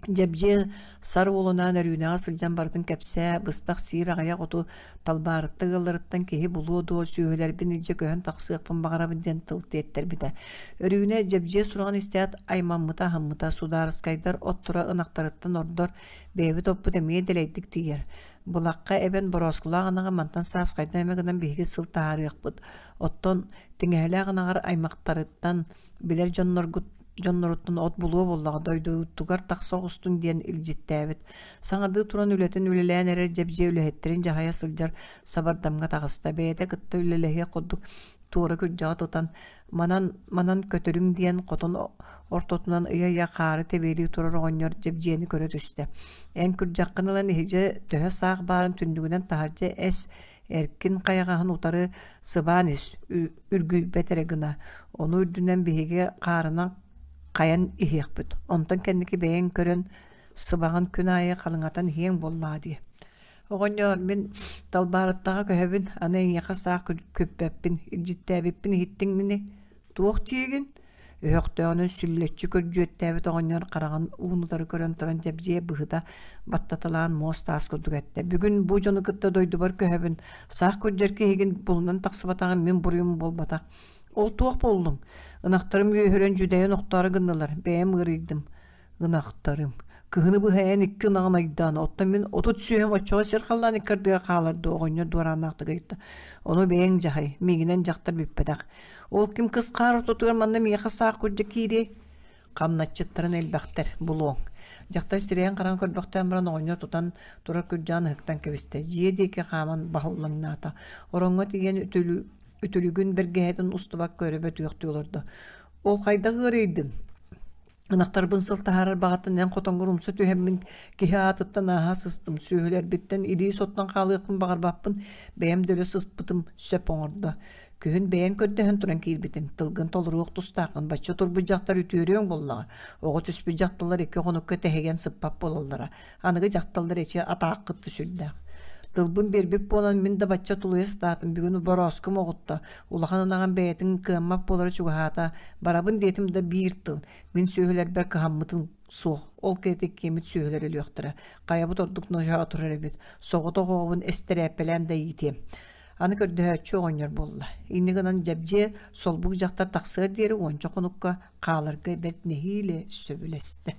Дьэбдьиэ сар уолунаан Өрүүнэҕэ сылдьан барытын кэпсээ, быстах сиир аҕыйах оту Талбаарытта ыалларыттан киһи булуо дуо, сүөһүлэрбин илдьэ көһөн тахсыахпын баҕарабын диэн тыл тиэттэрбитэ. Өрүүнэ Дьэбдьиэ сураҕын истээт аймаммыта аһыммыта, судаарыскайдар отторо ынахтарыттан ордор, бэйэбит оппут эмиэ дэлэйдик тиийэр. Былахха эбэн борооскулаах ынаҕы мантан саас хайдах эмэ гынан биһиги сыл таһаарыахпыт. Оттон тиҥэһэлээх ынаҕар аймахтарыттан билэр дьонноргут дьонноруттан от булуо буоллаҕа дойдутугар тахса оҕустун диэн илдьиттээбит. Саҥардыы туран үлэтин үлэлээн эрэр дьэбдьиэ үлэһиттэрин дьаһайа сылдьар сабардамҥа таҕыста. Бэйэтэ кытта үлэлэһиэх курдук туора күрдьэҕэ тутан манан манан көтөрүм диэн хотон ортотунан ыйа-ыйа хаары тэбиэлии турар оҕонньор дьэбдьиэни көрө түстэ. Эн күрдьэххин ылан иһирдьэ төһө саах баарын түннүгүнэн таһырдьа эс эркин хайаҕаһын утары сыбаан ис үргүйбэт эрэ гына ону үрдүнэн биһиги хаарынан хайан иһиэхпит онтон кэнники бэйэҥ көрөн сыбаҕын күн аайы халыҥатан иһиэҥ буоллаҕа дии Оҕонньоор, мин Талбаарыттаҕа көһөбүн, аны эйиэхэ саах күппэппин, илдьиттээбиппин иһиттиҥ ини? Туох диигин? Өһөхтөөҕүнэн сүллэччи көрдьүөттээбит оҕонньор хараҕын уун утары көрөн туран дьэбдьиэ быһыта баттаталаан муос-таас курдук эттэ. Бүгүн бу дьону кытта дойдубар көһөбүн, саах күрдьэр киһигин булунан тахсыбатаҕым мин буруйум буолбатах. Ол туох буоллуҥ? Ынахтарым үөһүрэн дьүдэйэн охтоору гыннылар, бэйэм ыарыйдым. Ынахтарым. Кыһыны быһа эн икки ынаҕын айдаан, оттон мин 30 сүөһүм оччоҕо сир халлаан икки ардыгар хаалар дуо оҕонньор дуорааннаахтык ыйытта. Ону бэйэҥ дьаһай, миигинэн дьахтар бүппэтэх. Ол ким кыс хаар ортотугар манна миэхэ саах күрдьэ киириэй? Хамначчыттарын элбэхтэр, булуоҥ. Дьахтар сирэйин-хараҕын көрбөхтөөн баран оҕонньор тутан турар күрдьэҕин ыһыктан кэбистэ. Дьиэ диэки хааман баһыллаҥнаата. Ороҥҥо тиийэн үтүлүгүн бэргэһэтин устубакка өрө бөтүөхтүү олордо. Ол хайдах ыарыйдыҥ? Ынахтарбын сыл таһаарар баҕаттан эн хотоҥҥор умса түһэммин киһи аатыттан ааһа сыстым, сүөһүлэрбиттэн илии соттон хаалыахпын баҕарбаппын, бэйэм да өлө сыспытым сөп оҥордо. Күһүн бэйэҥ көрдөһөн туран киирбитиҥ, тылгын толоруох тустааххын, бачча турбут дьахтар үтүөрүөҥ буоллаҕа. Оҕо түспүт дьахталлар икки хонукка тэһигэн сыппат буолаллара. Аныгы дьахталлар эчи атааххыт да сүрдээх. Тылбын биэрбит буолан мин да бачча тулуйа сатаатым, бүгүн борооскум оҕутта, улахан ынаҕым бэйэтин кыаммат буолара чугаһаата, барабын диэтим да биир тыл, мин сүөһүлэрбэр кыһаммытым суох, ол киһи киэммит сүөһүлэр өлүөхтэрэ, хайабыт ордук ночоо турар эбит, соҕотох оҕобун эстэрээппэлээн да иитиэм. Аны көрдөһөөччү оҕонньор буолла. Инньэ гынан дьэбдьиэ солбук дьахтар тахсыар диэри уонча хонукка хааларга бэрт нэһиилэ сөбүлэстэ.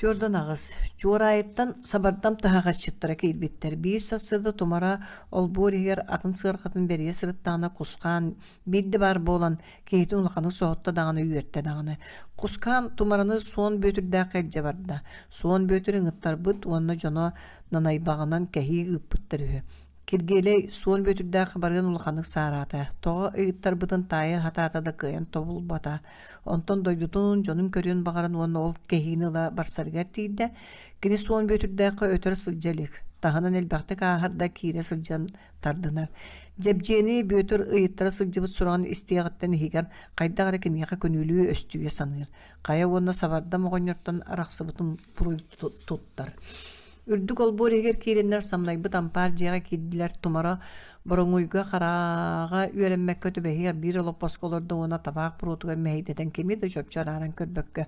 Түөрдэн аҕыс. Чуораайыттан сабардам таһаҕасчыттара киирбиттэр. Биир сарсыарда тумара олбуор иһигэр атын сыарҕатын бэрийэ сырыттаҕына Кусхаан биирдэ баар буолан, киһитин улаханнык соһутта даҕаны үөртэ даҕаны. Кускаан тумараны Суон Бүөтүрдээххэ илдьэ барда. Суон Бүөтүр ыҥыттарбыт уонна дьоно нанайбаҕынан кэһии ыыппыттар үһү. Киргиэлэй Суон Бүөтүрдээххэ барыан улаханнык саараата. Тоҕо ыйыттарбытын таайа сатаата да кыайан тобулбата. Онтон дойдутун, дьонун көрүөн баҕаран уонна ол кэһиини ыла барсарыгар тиийдэ. Кини Суон Бүөтүрдээххэ өтөр сылдьа илик. Таһынан элбэхтик ааһар да киирэ сылдьан тардынар. Дьэбдьиэни Бүөтүр ыйыттара сылдьыбыт сураҕын истиэҕиттэн иһигэр хайдах эрэ киниэхэ күнүүлүү өстүйэ саныыр. Хайа уонна сабардам оҕонньортон арахсыбытын буруй туттар. Үрдүк олбуор иһигэр киирэннэр самнайбыт ампаар дьиэҕэ киирдилэр. Тумара бороҥуйга харааҕа үөрэммэккэ түбэһиэх биир олоппоско олордо уонна табаах буруотугар мэһэйдэтэн кими да чопчу арааран көрбөккө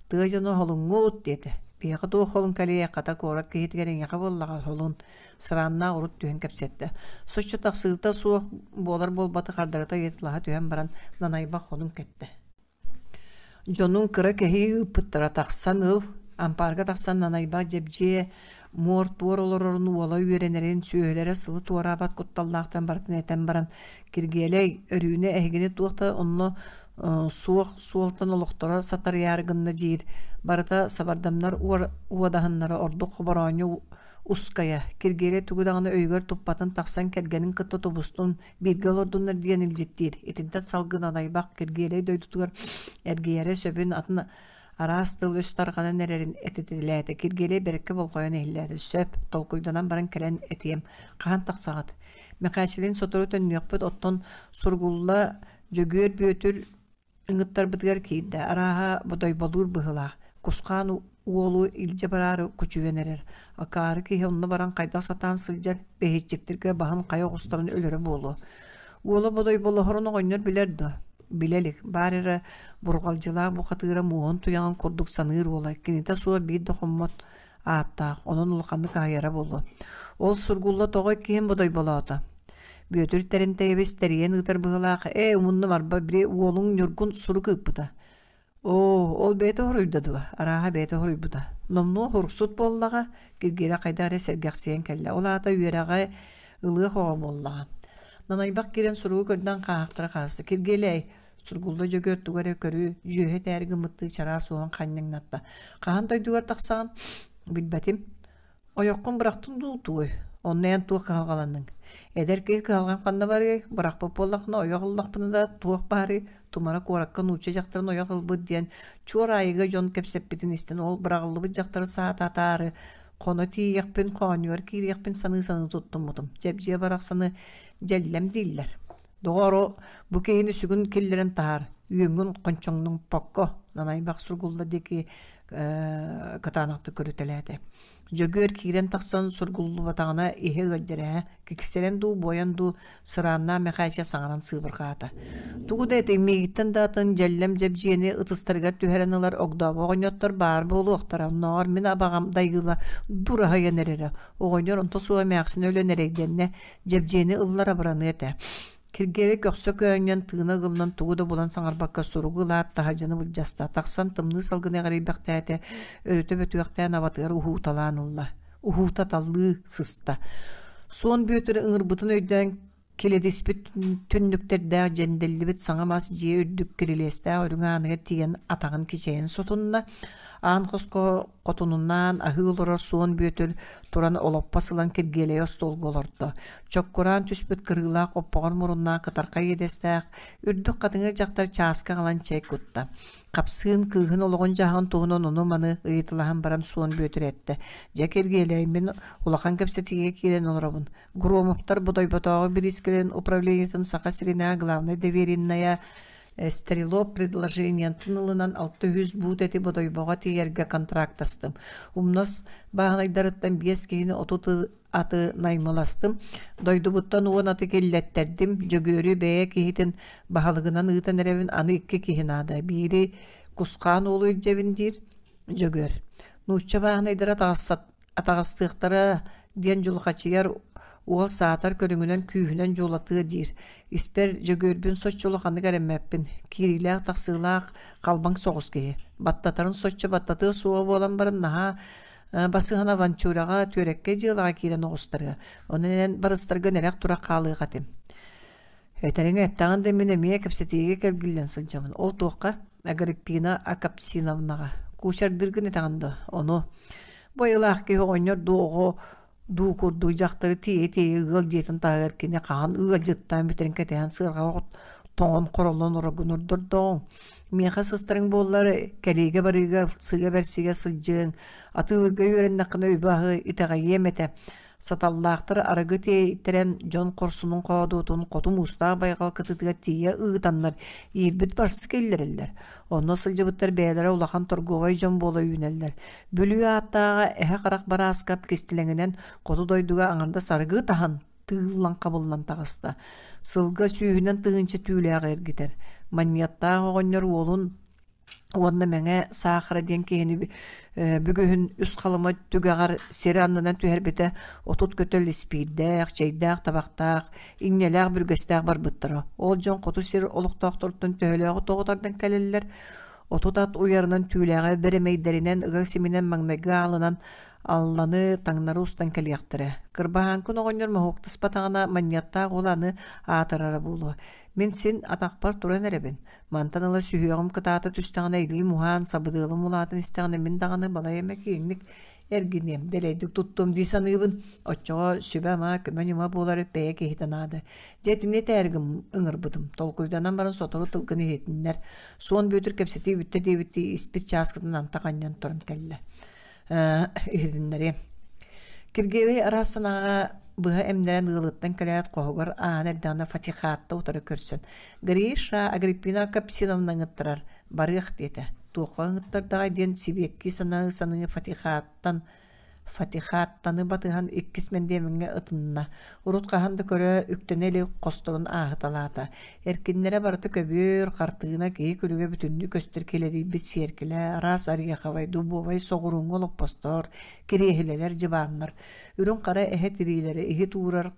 «Тыа дьоно холуҥҥут» диэтэ. «Биһиэхэ туох холун кэлиэ, хата куорат киһитигэр эйиэхэ буоллаҕа холун» Сырааннаах урут түһэн кэпсэттэ. Соччо тахсыыта суох буолар буолбаты хардарыта ыйыталаһа түһэн баран нанайбах хонун кэттэ. Дьонуҥ кыра кэһии ыыппыттара тахсан ыл, ампаарга тахсан нанайбах дьэбдьиэ муор-туор олорорун уола үөрэнэрин, сүөһүлэрэ сылы туораабат кутталлаахтан барытын этэн баран, Киргиэлэй, Өрүүнэ эһигини туох да онно суох суолтан олохторо сатарыйаары гынна диир, барыта сабардамнар уодаһыннара ордук хобороонньу ускайа, Киргиэлэй тугу даҕаны өйүгэр туппатын тахсан кэргэнин кытта тубустун, бииргэ олордуннар диэн илдьиттиир. Итинтэн салгын анайбах Киргиэлэй дойдутугар эргийэрэ сөбүн атын араас тыл-өс тарҕанан эрэрин этитилээтэ. Киргиэлэй бэркэ болҕойон иһиллээтэ. Сөп, толкуйданан баран кэлэн этиэм. Хаһан тахсаҕыт? Мэхээчилиин сотору төннүөхпүт, оттон Сургулла Дьөгүөр Бүөтүр Ыҥыттарбытыгар киирдэ, арааһа, бодойболуур быһыылаах, Кусхаан уолу илдьэ бараары кучуйан эрэр. Акаары киһи онно баран хайдах сатаан сылдьар, бэһиэччиктэргэ баһын хайа оҕустаран өлөрө буолуо. Уола бодойболоһорун оҕонньор билэр дуо? Билэ илик, баар эрэ бурҕалдьылаах бухатыыра муоһун туйаҕын курдук саныыр уола, кинитэ суох биир да хоммот ааттаах, онон улаханнык аһыйара буолуо. Ол Сургулла тоҕо иккиһин бодойболоото? Бүөтүр Тэринтэйэбис тэрийэн ыытар быһыылаах, «Ээ, умуннум арба, били уолуҥ Ньургун сурук ыыппыта». «Оо, ол бэйэтэ хоруйда дуо?» Арааһа бэйэтэ хоруйбута. Номнуо хоруксут буоллаҕа, Киргиэлэ хайдах эрэ сэргэхсийэн кэллэ. Ол аата үөрэҕи ылыах оҕо буоллаҕа. Нанайбах киирэн суругу көрдөөн хааһахтара хаалыста. «Киргиэлэй, Сургулла Дьөгүөр тугу эрэ көрүү, дьүөһэ этээри гыммыттыы чараас уоһун ханньаҥнатта. Хаһан дойдугар тахсаҕын? Билбэтим. Ойоххун бырахтын дуу туой? Онно эн туох кыһалҕаланныҥ? Эдэр киһи кыһалҕам ханна барыай? Бырахпыт буоллаххына ойох ыллахпына да туох баарый? Тумара куоракка нуучча дьахтарын ойох ылбыт диэн чуор аайыга дьон кэпсэппитин истэн ол быраҕыллыбыт дьахтары саататаары хоно тиийиэхпин, хоонньугар киириэхпин саныы-саныы туттуммутум. Дьэбдьиэ барахсаны дьэллэм дииллэр. Доҕоор, бу киһини сүгүн киллэрэн таһаар, үөҥҥүн хончоҥнуҥпокко, нанайбах сургулла диэки кытаанахтык көрүтэлээтэ. Дьөгүөр киирэн тахсан сургуллубатаҕына иһэ ыалдьар ээ, киксэрэн дуу, буойан дуу сырааннаах Мэхээчэ саҥаран сыыбырҕаата. Тугу да этиҥ, миигиттэн да атын дьэллэм дьэбдьиэни ытыстарыгар түһэрэн ылар огдообо оҕонньоттор баар буолуохтара, оннооҕор мин абаҕам дайыыла дураһыйан эрэрэ. Оҕонньор онто суох эмээхсинэ өлөн эрэйдэннэ, Дьэбдьиэни ыллар абыраныа этэ. Киргиэлэй көхсө көөнньөн, тыына ыгыллан тугу да булан саҥарбакка суругу ылаат таһырдьаны былдьаста, тахсан тымныы салгыны эҕирийбэхтээтэ, өрүтэ бөтүөхтээн абатыгар уһууталаан ылла. Уһуутаталыы сыста. Суон Бүөтүр ыҥырбытын өйдөөн килэдиспит түннүктэрдээх дьэндэллибит саҥа мас дьиэ үрдүк кирилиэстээх үрүҥ ааныгар тиийэн атаҕын кичэйэн сотунна. Аан хоско Хотунунаан аһыы олорор Суон Бүөтүр туран олоппос ылан Киргиэлэйи остуолга олордо. Чоккураан түспүт кырыылаах оппоҕор муруннаах кытархай иэдэстээх, үрдүк хатыҥыр дьахтар чааска аҕалан чэй кутта. Хапсыын кыыһын олоҕун-дьаһаҕын туһунан ону-маны ыйыталаһан баран Суон Бүөтүр эттэ: «Дьэ, Киргиэлэй, мин улахан кэпсэтиигэ киирэн олоробун. Громовтар Бодойботооҕу бириискэлэрин управлениетын Саха сиринээҕи главнай довереннайа Стрелок предложениетын ылынан 600 буут эти Бодойбоҕо тиийэргэ контрактастым. Умнас бааһынайдарыттан биэс киһини 30 аты наймыластым. Дойдубуттан 10 аты киллэттэрдим. Дьөгүөрү бэйэ киһитин баһылыгынан ыытан эрэбин, аны икки киһи наада. Биири Кусхаан уолу илдьэбин диир Дьөгүөр. Нуучча бааһынайдара атаҕастыахтара диэн дьулхачыйар. Уол саатар көрүҥүнэн күүһүнэн дьуулатыа диир. Испэр Дьөгүөрбүн соччо улаханнык эрэммэппин. Киириилээх-тахсыылаах халбаҥ соҕус киһи. Баттатарын соччо баттатыа суоҕа буолан баран наһаа басыһан авантюраҕа, түөрэккэй дьыалаҕа киирэн оҕустарыа. Онон эн барыстаргын эрэх-турах хаалыах этим. Этэриҥ эттэҕин да мин эмиэ кэпсэтиигэ кэлгиллэн сылдьабын. Ол туохха? Агриппина Акапсиновнаҕа. Куучардыыргын этэҕин дуо? Ону. Бу айылаах киһи оҕонньор дуу оҕо дуу курдук дьахтары тиэйэ-тиэйэ ыал дьиэтин таһыгар кини хаһан ыалдьыттаан бүтэрин кэтэһэн сыарҕаҕа тоҥон хороллон орогун ордордоҕуҥ. Миэхэ сыстарыҥ буоллар кэлиигэ-барыыга ылсыга-бэрсигэ сылдьыаҥ, атыылыырга үөрэннэххинэ үбү-аһы итэҕэйиэм этэ. Саталлаахтар арыгы тиэйтэрэн дьон хорсунун хоодуотун хоту муустаах байҕал кытыытыгар тиийэ ыытаннар иирбит барсы киллэрэллэр. Онно сылдьыбыттар бэйэлэрэ улахан торговай дьон буола үүнэллэр. Бүлүү ааттааҕа Эһэ Харах Барааскап кистэлэҥинэн хоту дойдуга аҥардас арыгы таһан тыыллан-хабыллан таҕыста. Сылга сүүһүнэн тыһыынча түүлээҕи эргитэр. Манньыаттаах оҕонньор уолун уонна Мэҥэ Саахара диэн киһини бүгүһүн үс халыма түгэҕэр сири аннынан түһэрбитэ 30 көтөл испиирдээх, чэйдээх, табахтаах, иҥнэлээх бүргэстээх барбыттара. Ол дьон хоту сир олохтоохторуттан төһөлөөҕү тоҕо тардан кэлэллэр, 30 ат уйарынан түүлээҕи бэрэмэйдэринэн ыга симинэн маҥнайгы аалынан алланы таҥнары устан кэлиэхтэрэ. Кырбаһааҥкын оҕонньор моһуоктаспатаҕына манньыаттаах уол аны аатырара буолуо. Мин син атахпар туран эрэбин. Мантан ыла сүһүөҕүм кытаата түстэҕинэ илиим уһаан, сабыдыалым улаатан истэҕинэ мин даҕаны балай эмэ киэҥник эргиниэм, дэлэйдик туттуом дии саныыбын. Оччоҕо сүбэ-ама, көмө-ньыма буолар бэйэ киһитэ наада. Дьэ итини этээри ыҥырбытым. Толкуйданан баран сотору тылгын иһитиннэр. Суон Бүөтүр кэпсэтии бүттэ диэбиттии испит чааскытын антах анньан туран кэллэ. Иһитиннэриэм. Киргиэлэй араас санааҕа быһа эмнэрэн ыалыттан кэлээт хоһугар аана эрдэҕинэ Фатихаатта утары көрсөн «Гриша, Агриппина Капсиновна ыҥыттарар, барыах» диэтэ. Туохха ыҥыттардаҕай диэн сибиэккии саныы-саныы Фатихааттан Фатихааттаны батыһан иккис мэндиэмэҥҥэ ытынна. Урут хаһан да көрө, үктэнэ илик хосторун ааһыталаата. Эркиннэрэ барыта көбүөр, хартыына, киһи күлүгэ бүтүннүү көстөр килэрийбит сиэркилэ, араас ореховай, дубовай соҕурууҥҥу олоппостор, кириэһилэлэр, дьыбааннар, үрүҥ-хара эһэ тириилэрэ, иһит уурар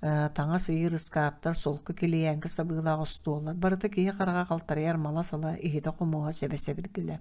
таҥас ыйыыр ыскааптар, солко килийээҥки сабыылаах остуоллар, барыта киһи хараҕа халтарыйар мала-сала, иһитэ-хомуоһа сэбэ-сэбиргэлэ.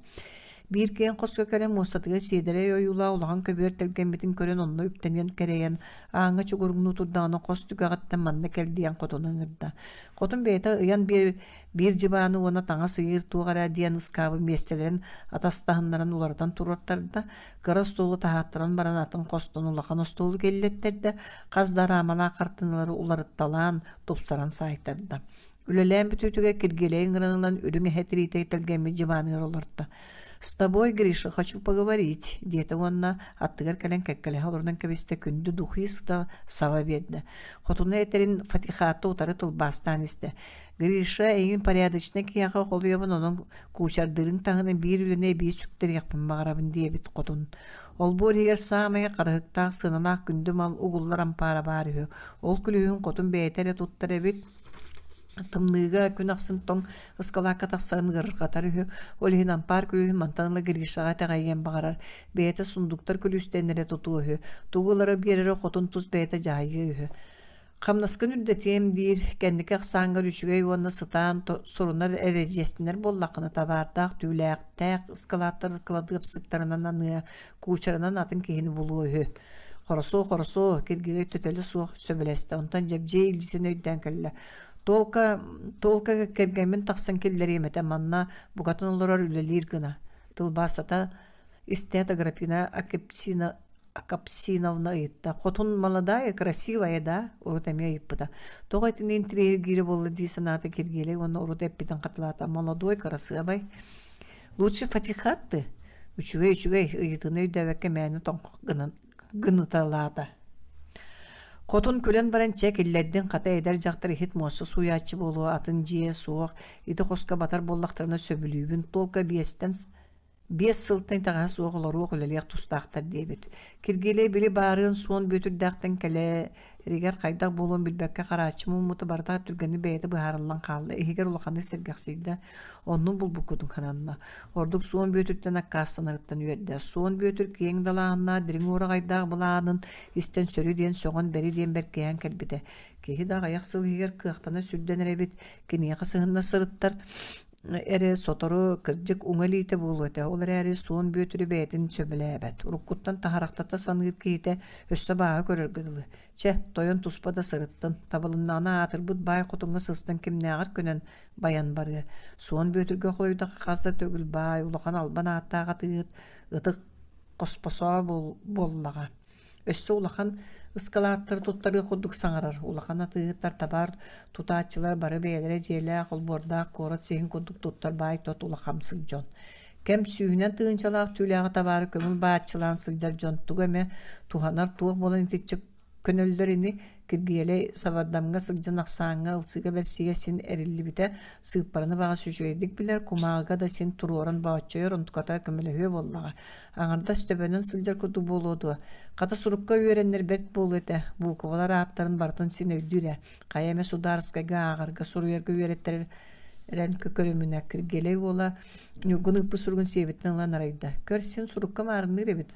Биир киэҥ хоско кэлэн муостатыгар сиэдэрэй ойуулаах улахан көбүөр тэлгэммитин көрөн онно үктэниэн кэрэйэн, ааҥҥа чугуруҥнуу турдаҕына хос түгэҕиттэн манна кэл диэн хотуну ыҥырда. Хотун бэйэтэ ыйан биэр биир дьыбааны уонна таҥас ыйыыр туох эрэ диэн ыскаабы миэстэлэрин атастаһыннаран уларытан туруортарда, кыра остуолу таһааттаран баран атын хостон улахан остуолу киллэттэрдэ, хас да араамалаах хартыыналары уларытталаан, тупсаран саайтарда. Үлэлээн бүтүүтүгэр Киргиэлэй ыҥыран ылан үрүҥ эһэ тириитэ тэлгэммит дьыбааныгар олорто. «С тобой, Гриша, хочу поговорить», диэтэ уонна аттыгар кэлэн кэккэлэһэ олорунан кэбистэ күндү духи сыта саба биэрдэ. Хотуна этэрин Фатихатта утары тылбаастаан истэ. «Гриша, эйигин порядочнай киһиэхэ холуйабын, онон куучардыырыҥ таһынан биир үлэни эбии сүктэриэхпин баҕарабын», диэбит хотун. Олбуор иһигэр саамай харыһыктаах сыаналаах күндү мал угуллар ампаара баар үһү. Ол күлүүһүн хотун бэйэтэ эрэ туттар эбит. Тымныыга күн ахсын тоҥ ыскалаакка тахсарын ыарырҕатар үһү. Ол иһин ампаар күлүүһүн мантан ыла Гришаҕа итэҕэйиэн баҕарар. Бэйэтэ сундуктар күлүүстэрин эрэ тутуо үһү. Тугу ылара биэрэрэ хотун тус бэйэтэ дьаһайыа үһү. Хамнаскын үрдэтиэм диир, кэнники ахсааҥҥар үчүгэй уонна сытаан сурунар эрэдьиэстэнэр буоллаххына табаардаах, түүлээхтээх ыскалааттар кыладыапсыктарынан аныа, куучаранан атын киһини булуо үһү. Хоросуо, хоросуо, Киргиэлэй төтөлө суох сөбүлэстэ. Онтон Дьэбдьиэй илдьитин өйдөөн кэллэ. Туолка, туолка кэргэммин тахсан киллэриэм этэ, манна букатын олорор үлэлиир гына. Тылбаастата истээт Агриппина Акепсина Акапсиновна ыйытта: «Хотун молодая, красивая, да?» Урут эмиэ ыйыппыта. Тоҕо итини интириэһиргиирэ буолла дии санаата Киргиэлэй уонна урут эппитин хатылаата: «Молодой, кырасыабай. Лучше Фатихат ты?» Үчүгэй, үчүгэй, ыйытыыны өйдөөбөккө мээнэ тоҥхох гынан гыныталаата. Хотун күлэн баран чэ киллэрдин хата эдэр дьахтар иһит муоста сууйааччы буолуо атын дьиэ суох ити хоско батар буоллахтарына сөбүлүүбүн туолка биэстэн. Биэс сылтан итэҕэһэ суох олоруох үлэлиэх тустаахтар диэбит. Киргиэлэй били баарыан Суон Бүөтүрдээхтэн кэлэригэр хайдах буолуон билбэккэ харааччы муммута барыта түргэнник бэйэтэ быһаарыллан хаалла. Иһигэр улаханнык сэргэхсийдэ, оннун булбуккутун сананна. Ордук Суон Бүөтүртэн аккаастанарыттан үөрдэ. Суон Бүөтүр киэҥ далааһыннаах дириҥ уораҕайдаах былаанын истэн сөрү диэн сөҕөн бэри диэн бэркиһээн кэлбитэ. Киһи да аҕыйах сыл иһигэр кыахтана сүрдэнэр эбит, киниэхэ сыһынна сырыттар эрэ сотору кырдьык уҥа илиитэ буолуо этэ, ол эрээри Суон Бүөтүрү бэйэтин сөбүлээбэт, уруккуттан таһарахтата саныыр киһитэ өссө абааһы көрөргө дылы. Чэ, тойон туспа да сырыттын, табылыннаҕына аатырбыт баай хотуҥҥа сыстан кимнээҕэр көнөн байан барыа. Суон Бүөтүргэ холуйдахха хас да төгүл баай, улахан албан ааттаах атыыһыт ытык хоспосоо буоллаҕа. Өссө улахан ыскалааттары туттарыах курдук саҥарар, улахан атыыһыттар, табаар тутааччылар бары бэйэлэрэ дьиэлээх, олбуордаах куорат сиһин курдук туттар баай-тот улахамсык дьон. Кэм сүүһүнэн тыһыынчалаах түүлээҕи табаары көҥүл бааччылаан сылдьар дьон тугу эмэ туһанар туох буолан итиччэ көнөллөр ини Киргиэлэй Сабардамҥа сылдьан ахсааҥҥа ылсыыга-бэрсиигэ син эриллибитэ, сыыппараны баҕас үчүгэйдик билэр, кумааҕыга да син туруоран бооччойор, онтуката көмөлөһүө буоллаҕа. Аҥардас төбөнөн сылдьар курдук буолуо дуо? Хата сурукка үөрэннэр бэрт буолуо этэ, буукубалар ааттарын барытын син өйдүүр ээ. Хайа эмэ судаарыскайга ааҕарга, суруйарга үөрэттэрэр эрэн көрүмүнэ Киргиэлэй уола Ньургун ыыппыт суругун сиэбиттэн ылан арайда. Көр, син сурукка маарынныыр эбит.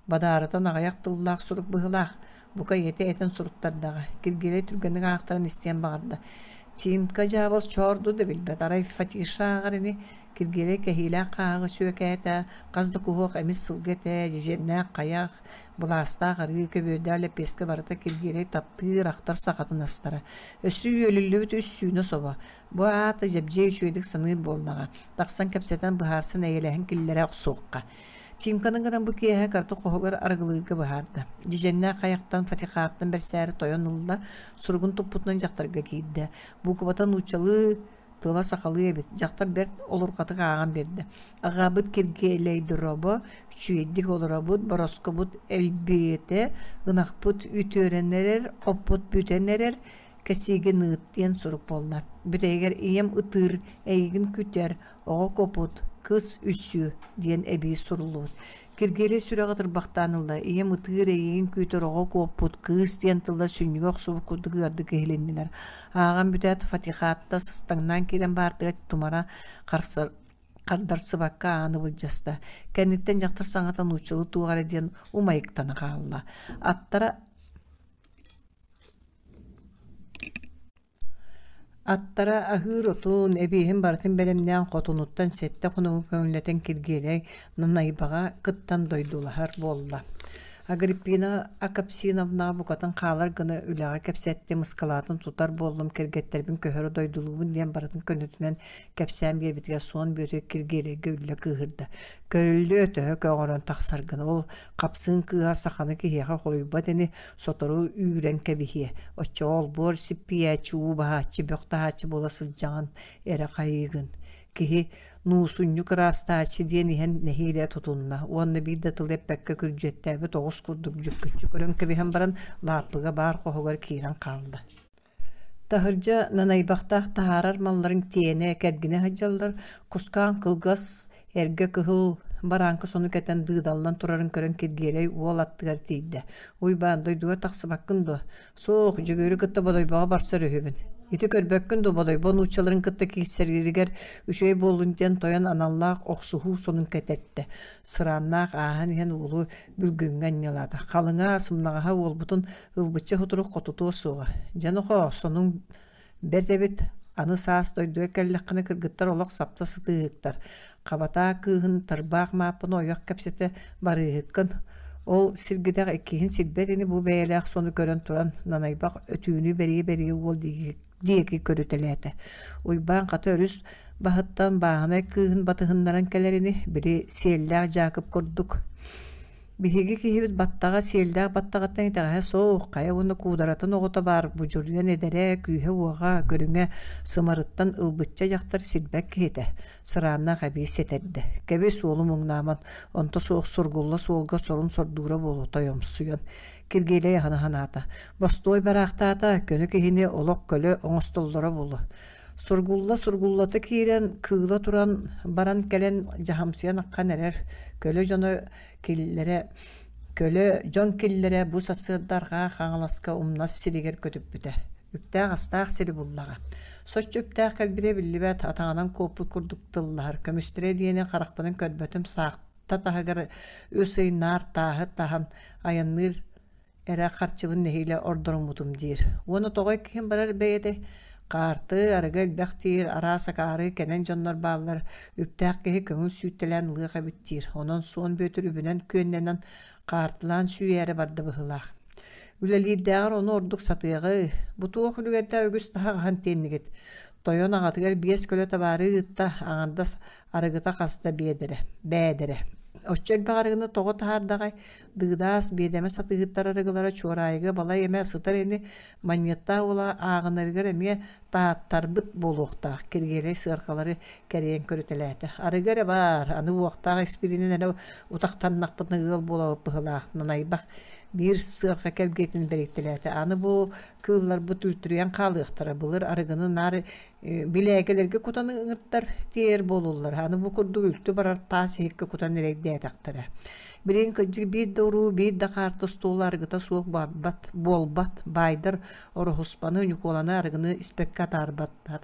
Бадаарытан аҕыйах тыллаах сурук быһыылаах, бука ийэтэ этэн суруттардаҕа. Киргиэлэй түргэнник аахтаран истиэн баҕарда. Тимка дьаабал чоорду да билбэт, арай Фатиша ааҕар ини Киргиэлэй кэһиилээх хааһаҕы сүөкээтэ, хас да куһуок эмис сылгы этэ, дьэдьэннээх хайах, былаастаах арыы, көбүөрдээх лэппиэскэ барыта Киргиэлэй таптыыр, ахтар сахатын астара. Өссө үөлүллүбүт үс сүүнэ собо. Бу аата Дьэбдьиэй үчүгэйдик саныыр буоллаҕа. Тахсан кэпсэтэн, быһаарсан эйэлэһэн киллэрэ охсуохха. Тимканы гынан бу киэһэ карта хоһугар арыгылыырга быһаарда. Дьэдьэннээх хайахтан Фатихаттан бэрсээри тойон ылла, суругун туппутунан дьахтарга киирдэ. Буукубата нууччалыы тыла сахалыы эбит, дьахтар бэрт олурҕатык ааҕан биэрдэ. Аҕабыт Киргиэлэйдоробо, үчүгэйдик олоробут, бороскобут элбиэтэ, ынахпыт үтүөрэн эрэр, оппут бүтэн эрэр, кэсиигин ыыт диэн сурук буолла. Бүтэйигэр ийэм ытыыр, эйигин күтэр, оҕо копут, кыс үссүү диэн эбии суруллубут. Киргиэлэй сүрэҕэ ытырбахтаан ылла, ийэм ытыыр, эйигин күүтэр оҕо куоппут, кыыс диэн тыллар сүнньүгэ охсубут курдук ыардык иһилиннилэр. Ааҕан бүтээт Фатихатта сыстаҥнаан киирэн баартыгар тумара харсар хардарсыбакка ааны былдьаста. Кэнниттэн дьахтар саҥата нууччалыы туох эрэ диэн умайыктана хаалла. Аттара Аттара аһыыр отун, эбиэһин барытын бэлэмнээн хотунуттан сэттэ хонугу көҥүллэтэн Киргиэлэй Нанайбаҕа кыттан дойдулаһар буолла. Агриппина Акапсиновнаҕа букатын хаалар гына үлэҕэ кэпсэттим, ыскалаатын тутар буоллум, кэргэттэрбин көһөрө дойдулуубун диэн барытын көнөтүнэн кэпсээн биэрбитигэр Суон Бүөтүр Киргиэлэйгэ үллэ кыыһырда. Көрүллүө төһө көҕөрөн тахсаргын, ол хапсыын кыыһа саханы киһиэхэ холуйбат ини, сотору үүрэн кэбиһиэ, оччоҕо олбуор сиппийээччи, уу баһааччы, бөх таһааччы буола сылдьаҕын эрэ хайыыгын. Киһи нуусунньук ыраастааччы диэн иһэн нэһиилэ тутунна уонна биир да тылы эппэккэ күрдьүөттээбит оҕус курдук дьүккүччү көрөн кэбиһэн баран лааппыга баар хоһугар киирэн хаалла. Таһырдьа нанайбахтаах таһаарар малларын тиэнэ, кэргинэ сылдьаллар, кускаан кылгас, эргэ кыһыл барааҥка сону кэтэн дыыдаллан турарын көрөн Киргиэлэй уол аттыгар тиийдэ: «Уйбаан, дойдугар тахсыбаккын дуо?» «Суох, Дьөгүөрү кытта Бодойбоҕо барсар үһүбүн. Ити көрбөккүн дуо, Бодойбо нууччаларын кытта киирсэригэр үчүгэй буоллун диэн тойон аналлаах охсуһуу сонун кэтэртэ». Сырааннаах ааһан иһэн уолу бүлгүҥҥэ анньалаата. Халыҥа, сымнаҕаһа уолбутун ылбычча сутурук хотутуо суоҕа. Дьэ нохоо, сонуҥ бэрт эбит, аны саас дойдуга кэллэххинэ кыргыттар олох сапта сытыыһыктар. Хабатаа кыыһын тарбаах мааппаны ойох кэпсэтэ барыыһыккын. Ол сиргидэх иккиһин сирбэт ини бу бэйэлээх сону көрөн туран нанайбах өтүүнү бэрийэ-бэрийэ уол диэки көрүтэлээтэ. Уйбаан хата өрүс баһыттан бааһынай кыыһын батыһыннаран кэлэр ини, били сиэллээх Дьаакып курдук. Биһиги киһибит баттаҕа сиэллээх баттаҕыттан итэҕэһэ суох, хайа уонна куударатын оҕото баар будьуруйан эдэрэ, күүһэ-уоҕа, көрүҥэ сымарыттан ылбычча дьахтар сирбэт киһитэ, сырааннаах эбии сэтэрдэ. Кэбис уолу муҥнааман, онто суох сургулла суолга сорун сордуура буолуо тойомсуйан. Киргиэлэй аһына санаата. Бостуой бараахтаата, көнө киһини олох көлө оҥостоллоро буолуо. Сургулла-сургуллата киирэн, кыыла туран баран кэлэн дьаһамсыйан аххан эрэр. Көлө дьоно киллэрэ көлө дьон киллэрэ бу сарсыарда арҕаа Хаҥаласка умнас сиригэр көтүппүтэ. Үптээх-астаах сири буллаҕа. Соччо үптээх кэлбитэ биллибэт, атаҕынан куоппут курдук тыллаһар. Көмүстэрэ диэни харахпынан көрбөтүм, саахта таһыгар үс ый наар тааһы таһан айанныыр эрэ харчыбын нэһиилэ ордоруммутум диир. Уонна тоҕо иккиһин барар бэйэтэ хаарты, арыгы элбэх диир, араас акаары кэнэн дьоннор бааллар, үптээх киһи көҥүл сүүттэлээн ылыах эбит диир. Онон Суон Бүөтүр үбүнэн күөннэнэн хаартылаан сүүйээри барда быһыылаах. Үлэлиирдээҕэр ону ордук сатыаҕы, бу туох үлүгэрдээх үгүс таһаҕаһын тиэннигит. Тойон аҕатыгар биэс көлө табаары ыытта, аҥардас арыгыта хаста биэдэрэ, бээдэрэ. Оччо элбэх арыгыны тоҕо таһаардаҕай, Дыыдаас биэдэмэ сатыыһыттар арыгылара Чуораайыга балай эмэ сытар ини, Манньыаттаах уола ааҕынарыгар эмиэ тааттарбыт буолуохтаах, Киргиэлэй сыарҕалары кэрийэн көрүтэлээтэ. Арыгы эрэ баар, аны уохтаах испииринэн эрэ утахтаннахпытына ыал буолабыт быһыылаах, нанайбах биир сыарҕа кэлгиэтин бэрийтэлээтэ. Аны бу кыылларбыт үлтүрүйэн хаалыахтара, былыр арыгыны наар билээгэлэргэ кутан ыҥыртар тиэйэр буолуллар. Аны бу курдук үлтү барар таас иһиккэ кутан эрэйдээтэхтэрэ. Билигин кырдьык биир да уруу, биир да хаарты остуола арыгыта суох барбат, буолбат. Баайдар Ороһуспаны, Ньукуоланы арыгыны испэккэ атаарбаттар.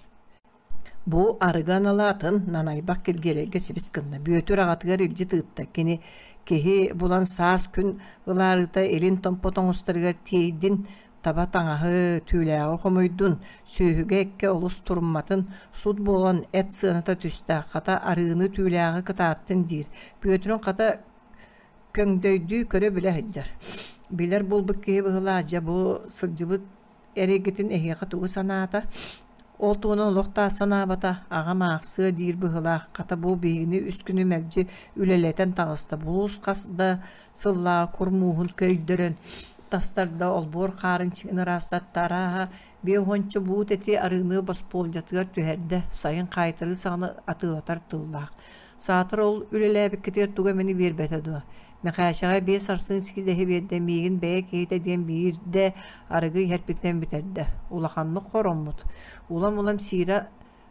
Бу арыгы анала атын Нанайбах Киргиэлэйгэ сибис гынна. Бүөтүр аҕатыгар илдьит ыытта. Кини киһи булан саас күн ылаарыта илин томпо тоҥустарыгар тиэйдин таба таҥаһы, түүлээҕи хомуйдун, сүөһүгэ эккэ олус турумматын, сут буолан эт сыаната түстэ, хата арыыны түүлээҕи кытааттын диир. Бүөтүрүн хата көҥдөйдүү көрө-билэ сылдьар. Билэр буолбут киһи быһыылаах дьэ бу сылдьыбыт эрэйгитин эһиэхэ тугу санаата? Ол туһунан олох да санаабата, аҕам аахсыа диир быһыылаах, хата бу биһигини үс күнү мэлдьи үлэлэтэн таҕыста, булуус хас да сыллааҕы кур мууһун көйдөрөн тастарда, олбуор хаарын чиҥин ыраастатта, арааһа биэ уонча буут эти арыыны боспуолдьатыгар түһэрдэ, сайын хаайтарыы саҕана атыылатар тыллаах. Саатар ол үлэлээбиккитигэр тугу эмэни биэрбэтэ дуо? Мэхээчэҕэ биэс арсын сиидэһи биэрдэ, миигин бэйэ киһитэ диэн биирдэ арыгы иһэрпитинэн бүтэрдэ. Улаханнык хороммут. Улам-улам сиирэ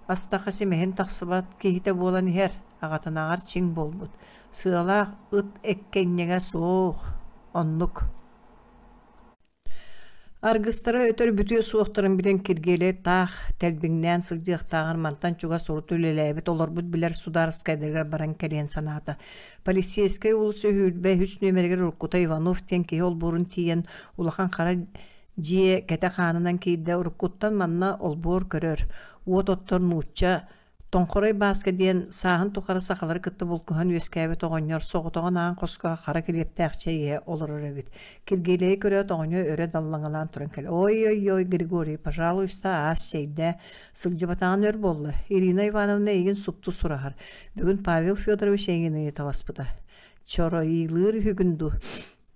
астаха симэһин тахсыбат киһитэ буолан иһэр, аҕатынааҕар чиҥ буолбут. Сыалаах ыт эккэнньэҥэ суох, оннук. Аргыстара өтөр бүтүө суохтарын билэн Киргиэлэй таах тэлбиҥнээн сылдьыахтааҕар мантан чугас урут үлэлээбит, олорбут билэр судаарыскайдарыгар баран кэлиэн санаата. Полицейскай уулусса сүүрбэ үс нүөмэригэр уруккута Иванов диэн киһи олбуорун тиийэн улахан хара дьиэ кэтэх аанынан киирдэ. Уруккуттан манна олбуор көрөр, уот оттор нуучча Тоҥхорой Бааска диэн сааһын тухары сахалары кытта булкуһан үөскээбит оҕонньор соҕотоҕун аан хоско хара килиэптээх чэй иһэ олорор эбит. Киргиэлэйи көрөөт оҕонньор өрө даллаҥалаан туран кэлэ «Ой-ой-ой, Григорий, пожалуйста, аас чэйдээ, сылдьыбатаҕын өр буолла. Ирина Ивановна эйигин супту сураһар. Бүгүн Павел Федорович эйигин ыйыталаспыта. Чоройилыыр үһүгүн дуу?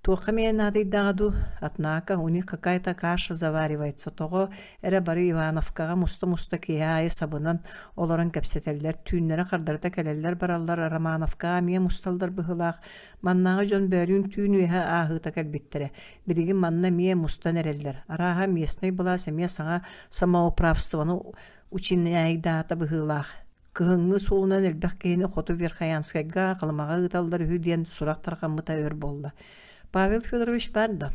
Туохха эмиэ наадыйдаҕа дуу, однако у них какая-то каша заваривается, тоҕо эрэ бары Ивановкаҕа муста-муста киэһэ аайы сабынан олорон кэпсэтэллэр, түүннэрэ хардарыта кэлэллэр-бараллар, Романовкаҕа эмиэ мусталлар быһыылаах, маннааҕы дьон бөөлүүн түүн үөһэ ааһыыта кэлбиттэрэ, билигин манна эмиэ мустан эрэллэр, арааһа местнай былаас эмиэ саҥа самоуправствоны учинняйдаата быһыылаах Кыһыҥҥы суолунан элбэх киһини хоту Верхоянскайга, Халымаҕа ыыталлар үһү диэн сурах тарҕаммыта өр буолла. Павел Федорович баар да?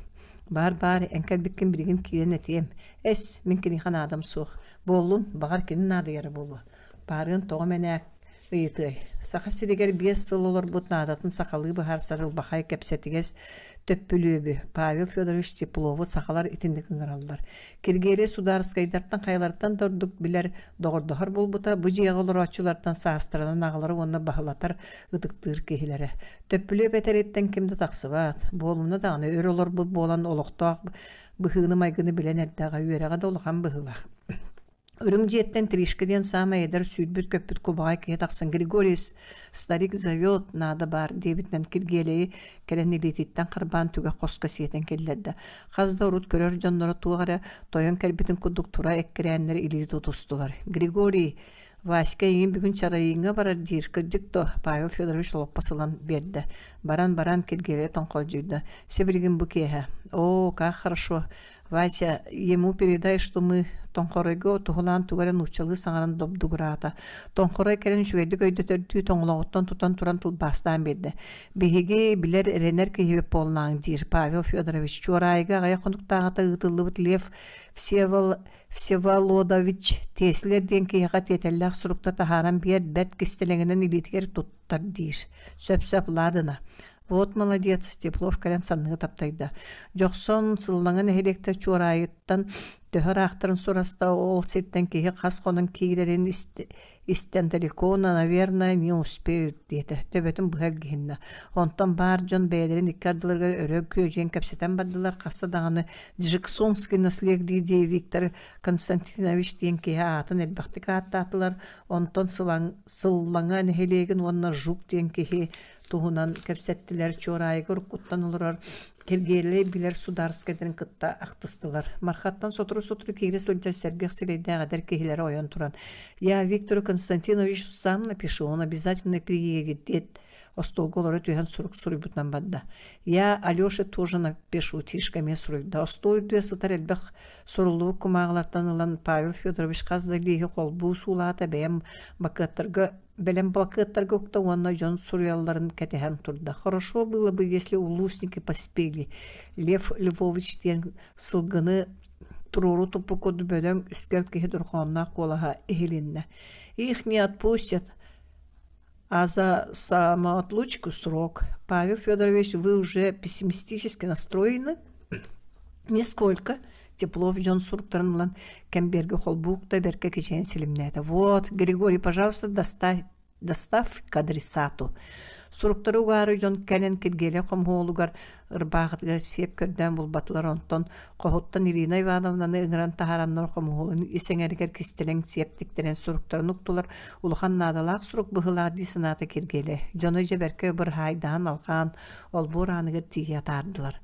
Баар-баар, эн кэлбиккин билигин киирэн этиэм. Эс, мин киниэхэ наадам суох. Буоллун, баҕар кини наадыйара буолуо. Баарыан тоҕо мэнээк ыйытыай. Саха сиригэр биэс сыл олорбут наадатын сахалыы быһаарсар ылбахай кэпсэтигэс Төппүлүөбү, Павел Федорович Теплову сахалар итинник ыҥыраллар. Киргиэлэй судаарыскайдартан хайаларыттан да ордук билэр, доҕордоһор буолбута, бу дьиэҕэ олорооччулартан саастарынан аҕалара уонна баһылатар, ытыктыыр киһилэрэ. Төппүлүөп этэриттэн ким да тахсыбат, буолумна даҕаны өр олорбут буолан олохтоох быһыыны-майгыны билэн эрдэҕэ, үөрэҕэ да улахан быһыылаах. Үрүҥ дьиэттэн Тришка диэн саамай эдэр сүүрбүт-көппүт кубаҕай киһи тахсан «Григорий, старик зовет, надо бар» диэбитинэн Киргиэлэйи кэлэн илиититтэн харбаан түгэх хоско сиэтэн киллэрдэ. Хас да урут көрөр дьонноро туох эрэ тойон кэлбитин курдук тура эккирээннэр илии тутустулар. «Григорий, Васька эйигин бүгүн Чарайыыҥҥа барар диир, кырдьык дуо?» Павел Федорович олоппос ылан биэрдэ. Баран-баран Киргиэлэй тоҥхолдьуйда. «Сибилигин бу киэһэ». «Оо, как хорошо! Вася, ему передай, что мы Тоҥхоройго туһулаан тугу эрэ нууччалыы саҥаран добдугураата. Тоҥхорой кэлэн үчүгэйдик өйдөтөрдүү тоҥолоҕуттан тутан туран тылбаастаан биэрдэ. Биһиги билэр эрэнэр киһибит буоллааҥ диир Павел Федорович. Чуораайыга аҕыйах хонуктааҕыта ыытыллыбыт Лев Всевол Всеволодович Теслер диэн киһиэхэ тиэтэллээх сурукта таһааран биэр бэрт кистэлэҥинэн илиитигэр туттар диир. Сөп-сөп ладно. Вот молодец, Теплов кэлэн санныга таптайда. Дьохсон Сыллаҥа нэһилиэктэр Чуораайыттан төһө ыраахтарын сураста, ол сиртэн киһи хас хонон киирэрин истэн далеко, наверное, не успеют диэтэ. Төбөтүн быһа илгиһиннэ. Онтон баар дьон бэйэлэрин икки ардыларыгар өрө күөдьүйэн кэпсэтэн бардылар. Хаста даҕаны Джексонский наследник дии Виктор Константинович диэн киһи аатын элбэхтик ааттаатылар. Онтон Сыллаҥа нэһилиэгин уонна Жук диэн киһи туһунан кэпсэттилэр, Чуораайыга уруккуттан олорор Киргиэлэй билэр судаарыскайдарын кытта ахтыстылар. Мархаттан сотору-сотору киирэ сылдьар сэргэх сирэйдээх эдэр киһилэрэ ойон туран «Я Виктору Константиновичу сам напишу, он обязательно приедет» диэт остуолга олоро түһэн сурук суруйбутунан барда. «Я Алёше тоже напишу» Тишка эмиэ суруйда. Остуол үрдүгэр сытар элбэх суруллубут кумааҕылартан ылан Павел Федорович хас да илииһи холбуу суулаата бэйэм бакыаттарга бэлэм бакыаттарга укта уонна дьон суруйалларын кэтэһэн турда. Хорошо было бы, если улусники поспели. Лев Львович диэн сылгыны туруору туппут курдук бөдөҥ үскэл киһи дорҕоонноох куолаһа иһилиннэ. Их не отпустят, а за самоотлучку срок. Павел Федорович, вы уже пессимистически настроены? Нисколько. Теплов дьон суруктарын ылан кэмбиэргэ холбуук да бэркэ кичэйэн силимнээтэ. Вот, Григорий, пожалуйста, достань доставь к адресату. Суруктары угаары дьон кэлэн Киргиэлэй хомуһуолугар ырбаахытыгар сиэп көрдөөн булбатылар онтон хоһуттан Ирина Ивановнаны ыҥыран таһаараннар хомуһуолун ис эҥэригэр кистэлэҥ сиэп тиктэрэн суруктарын уктулар улахан наадалаах сурук быһыылаах дии санаата Киргиэлэй дьону дьэ бэркэ бырыһаайдаһан алҕаан олбуор ааныгар тиийэ атаардылар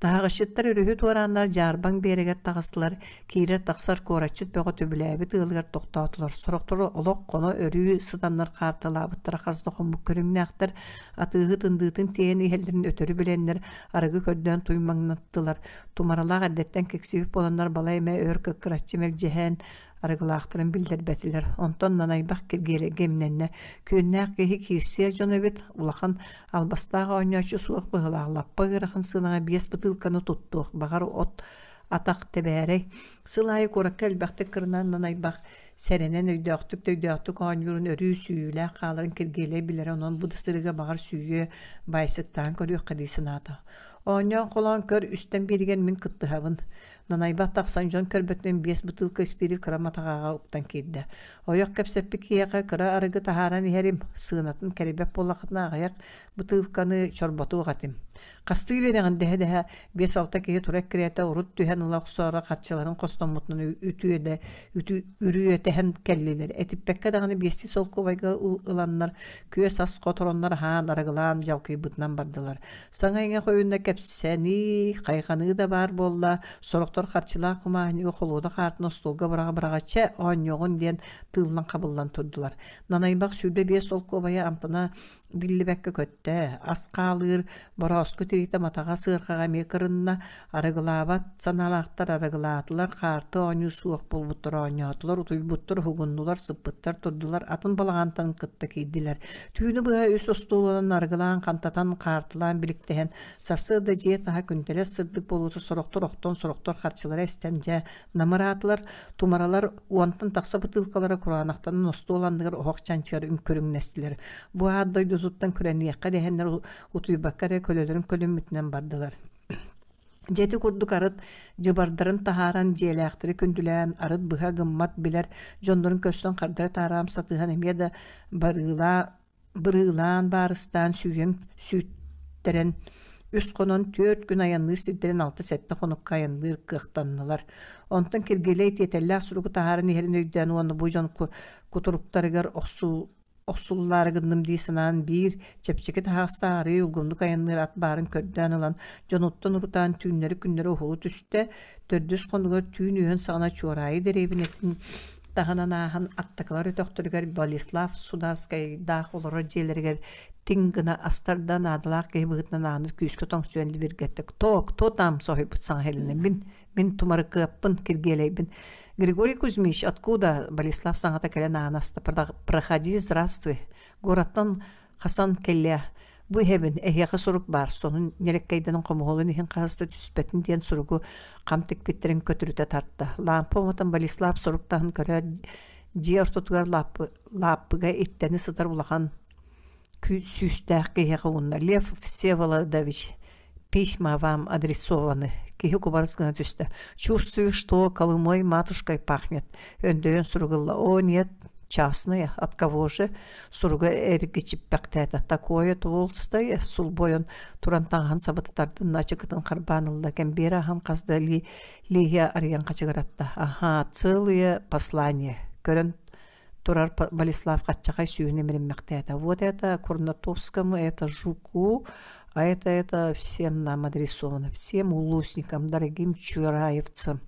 Таһаҕасчыттар өрүһү туорааннар дьаарбаҥ биэрэгэр таҕыстылар, киирэр-тахсар куораччыт бөҕө түбүлээбит ыалыгар тохтоотулар. Сорохторо олох хоно-өрүү сытаннар хаартылаабыттара хас да хоммут көрүҥнээхтэр, атыыһыт ындыытын тиэйэн иһэллэрин өтөрү билэннэр, арыгы көрдөөн туймаҥнаттылар. Тумаралаах эрдэттэн киксибит буоланнар балай эмэ өр кыккыраччы мэлдьэһэн, арыгылаахтарын биллэрбэтилэр. Онтон нанайбах Киргиэлэйгэ имнэннэ. Күөннээх киһи киирсиэх дьон эбит, улахан албастаах оонньооччу суох быһыылаах лаппа ыарахан сыанаҕа биэс бытыылканы туттуох, баҕар от атах тэбээрэй. Сыл аайы куоракка элбэхтик кырынан нанайбах сэрэнэн өйдөөхтүк төйдөөхтүк оонньуурун өрүү сүүйүүлээх хааларын Киргиэлэй билэрэ, онон бу да сырыыга баҕар сүүйүө баайсыктаан көрүөххэ дии санаата. Оонньоон холоон көр, үстэн бииригэр мин кыттыһабын. Нанайбах тахсан дьон көрбөтүнэн биэс бытыылка испиири кыра матаҕаҕа уктан киирдэ. Ойох кэпсэппит киһиэхэ кыра арыгы таһааран иһэрим, сыанатын кэрийбэт буоллаххытына аҕыйах бытыылканы чорботуох этим. Хастыы биэрэҕин дэһэ-дэһэ биэс-алта киһи тура эккирээтэ урут түһэн ыла охсоору харчыларын хостоммутунан үтүөдэ үрүөтэһэн кэллилэр. Этиппэккэ даҕаны биэстии солкуобайга ыланнар күөс ас хотороннор аһаан арыгылаан дьалкыйбытынан бардылар. Саҥа-иҥэ хойунна кэпсэнии, хайҕаныы да баар буолла, сорохтор харчылаах кумааһынньыгы холуода хаартын остуолга быраҕа-быраҕа чэ, оонньуоҕун диэн тыыллан хабыллан турдулар. Нанайбах 25 солкуобайа амтана биллибэккэ көттө, ас хаалыыр, борооску тириитэ матаҕа сыарҕаҕа эмиэ кырынна, арыгылаабат санаалаахтар арыгылаатылар, хаарты оонньуу суох буолбуттар оонньоотулар, утуйбуттар уһугуннулар, сыппыттар турдулар, атын балаҕантан кытта киирдилэр. Түүнү быһа үс остуолунан арыгылаан, хантатан, хаартылаан биликтэһэн, сарсыарда дьиэ таһа күнтэлэс сырдык буолуута сорохтор охтон, сорохтор харчылара эстэн дьэ намыраатылар, тумаралар уонтан тахса бытыылкалара кураанахтанан остуол анныгар оһох чанчыгар үҥкүрүҥнэстилэр. Бу аат дойдутуттан күрэниэххэ дэһэннэр утуйбакка эрэ көлөлөрүн көлүммүтүнэн бардылар. Дьэ ити курдук арыт дьыбардарын таһааран дьиэлээхтэри күндүлээн, арыт быһа гыммат билэр дьоннорун көрсөн хардары таараам сатыһан эмиэ да барыылаа бырыылаан баарыстаан сүүйэн сүүттэрэн үс хонон түөрт күн айанныыр сирдэрин алта-сэттэ хонукка айанныыр кыахтаннылар. Онтон Киргиэлэй тиэтэллээх суругу таһааран иһэрин өйдөөн уонна бу дьон кутуруктарыгар охсуу охсуллаары гынным дии санаан биир чэпчэки таһаҕастаах арыый улгумнук айанныыр ат баарын көрдөөн ылан дьонуттан урутаан түүннэри-күннэри уһулу түстэ, төрдүс хонугар түүн үөһүн саҕана Чуораайы дэриэбинэтин таһынан ааһан аттакылар өтөхтөрүгэр Болеслав Сударскайдаах олорор дьиэлэригэр тиҥ гына астарда наадалаах киһи быһыытынан ааны күүскэ тоҥсуйан либиргэттэ. «Кто, кто там?» соһуйбут саҥа иһилиннэ. «Мин, мин Тумарыкыаппын, Киргиэлэйбин». «Григорий Кузьмич, откуда?» Болеслав саҥата кэлэн ааны аста. «Проходи, здравствуй. Городтан Хасан кэллэ. Бу иһэбин, эһиэхэ сурук баар, сонун ньэрэккэйдэнэн хомуһуолун иһин хаһыста түспэтин диэн суругу хам тикпиттэрин көтүрүтэ тарта. Лаампа уматан Болеслав сурук таһын көрөөт, дьиэ ортотугар лааппыга иттэни сытар улахан сүүстээх киһиэхэ уунна. Лев Всеволодович, письма вам адресованы. Киһи кубарыс гына түстэ. Чувствую, что Колымой матушкой пахнет. Өндөйөн суругулла. О, нет, частное, от кого же? Суруга эргичиппэхтээтэ. Такое толстое, сулбойон туран таҥаһын сабыта тардынна, ачыкытын харбаан ылла. Кэмбиэр аһан хас да лииһэ арыйан хачыгыратта. Аһаа, целое послание. Көрөн турар Болеслав хаччахай сүүһүн имириммэхтээтэ. Вот это Курнатовскому, это Жуку, а это всем нам адресовано, всем улусникам, дорогим чураевцам.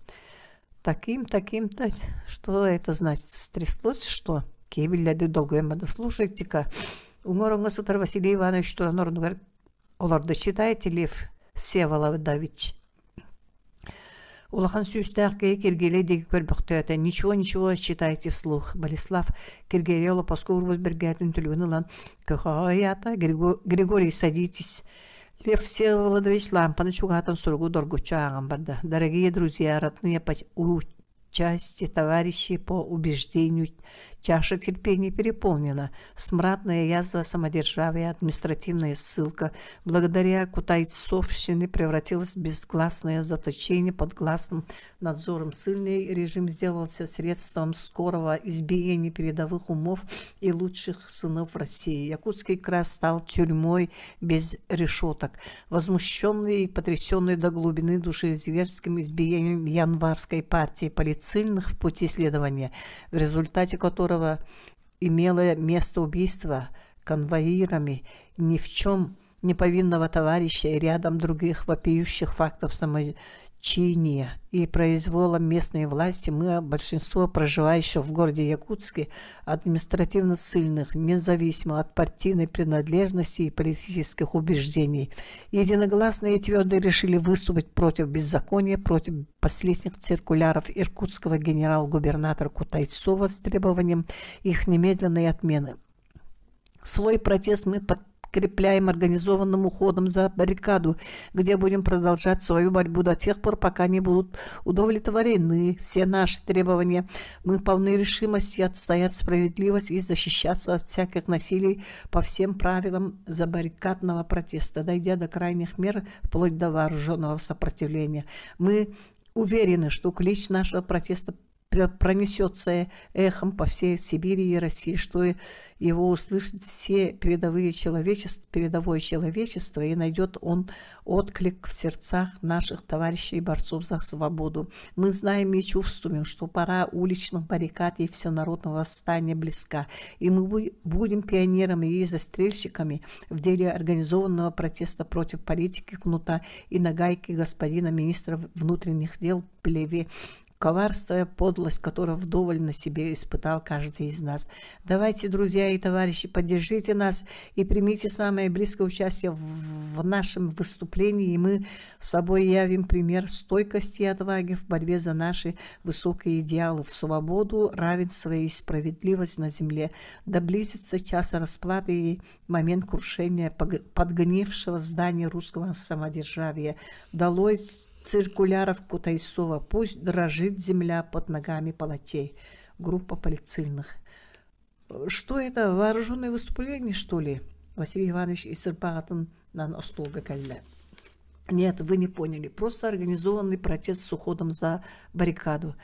Таким, таким-то, что это значит? Стряслось что? Киһи долгуйан бада. Слушайте-ка, уҥа сытар Василий Иванович туран орнугар олордо. Читаете Лев Всеволодович? Улахан сүүстээх киһи Киргиэлэй диэки көрбөхтөөтө. Ничего, ничего, читайте вслух. Болеслав Киргиэлэй олоппоско уурбут бэргэһэтин түлүгүн ылан көхөҕө ыйаата. Григорий, садитесь. Лев Всеволодович лампаны чугаһатан суругу доргуччу ааҕан барда. Дорогие друзья, родные части, товарищи по убеждению, чаша терпения переполнена. Смрадная язва самодержавия, административная ссылка, благодаря кутайцовщине превратилась в безгласное заточение под гласным надзором. Ссыльный режим сделался средством скорого избиения передовых умов и лучших сынов России. Якутский край стал тюрьмой без решеток. Возмущенный и потрясенный до глубины души зверским избиением январской партии политсыльных в пути следования, в результате которого имело место убийство конвоирами ни в чем не повинного товарища и рядом других вопиющих фактов самочиния и произвола местной власти, мы, большинство проживающих в городе Якутске, административно ссыльных, независимо от партийной принадлежности и политических убеждений, единогласно и твердо решили выступить против беззакония, против последних циркуляров иркутского генерал-губернатора Кутайцова с требованием их немедленной отмены. Свой протест мы подкрепляем организованным уходом за баррикаду, где будем продолжать свою борьбу до тех пор, пока не будут удовлетворены все наши требования. Мы полны решимости отстоять справедливость и защищаться от всяких насилий по всем правилам забаррикадного протеста, дойдя до крайних мер, вплоть до вооруженного сопротивления. Мы уверены, что клич нашего протеста пронесется эхом по всей Сибири и России, что его услышат все передовые человечества, передовое человечество, и найдет он отклик в сердцах наших товарищей борцов за свободу. Мы знаем и чувствуем, что пора уличных баррикад и всенародного восстания близка, и мы будем пионерами и застрельщиками в деле организованного протеста против политики кнута и нагайки господина министра внутренних дел Плеве коварство, подлость, которую вдоволь на себе испытал каждый из нас. Давайте, друзья и товарищи, поддержите нас и примите самое близкое участие в нашем выступлении, и мы с собой явим пример стойкости и отваги в борьбе за наши высокие идеалы, в свободу, равенство и справедливость на земле. Да близится час расплаты и момент крушения подгнившего здания русского самодержавия. Долой циркуляров Кутайсова. Пусть дрожит земля под ногами палачей. Группа политсыльных. Что это, вооруженное выступление, что ли? Василий Иванович ис ырбаҕынан остуолга кэллэ. Нет, вы не поняли. Просто организованный протест с уходом за баррикаду.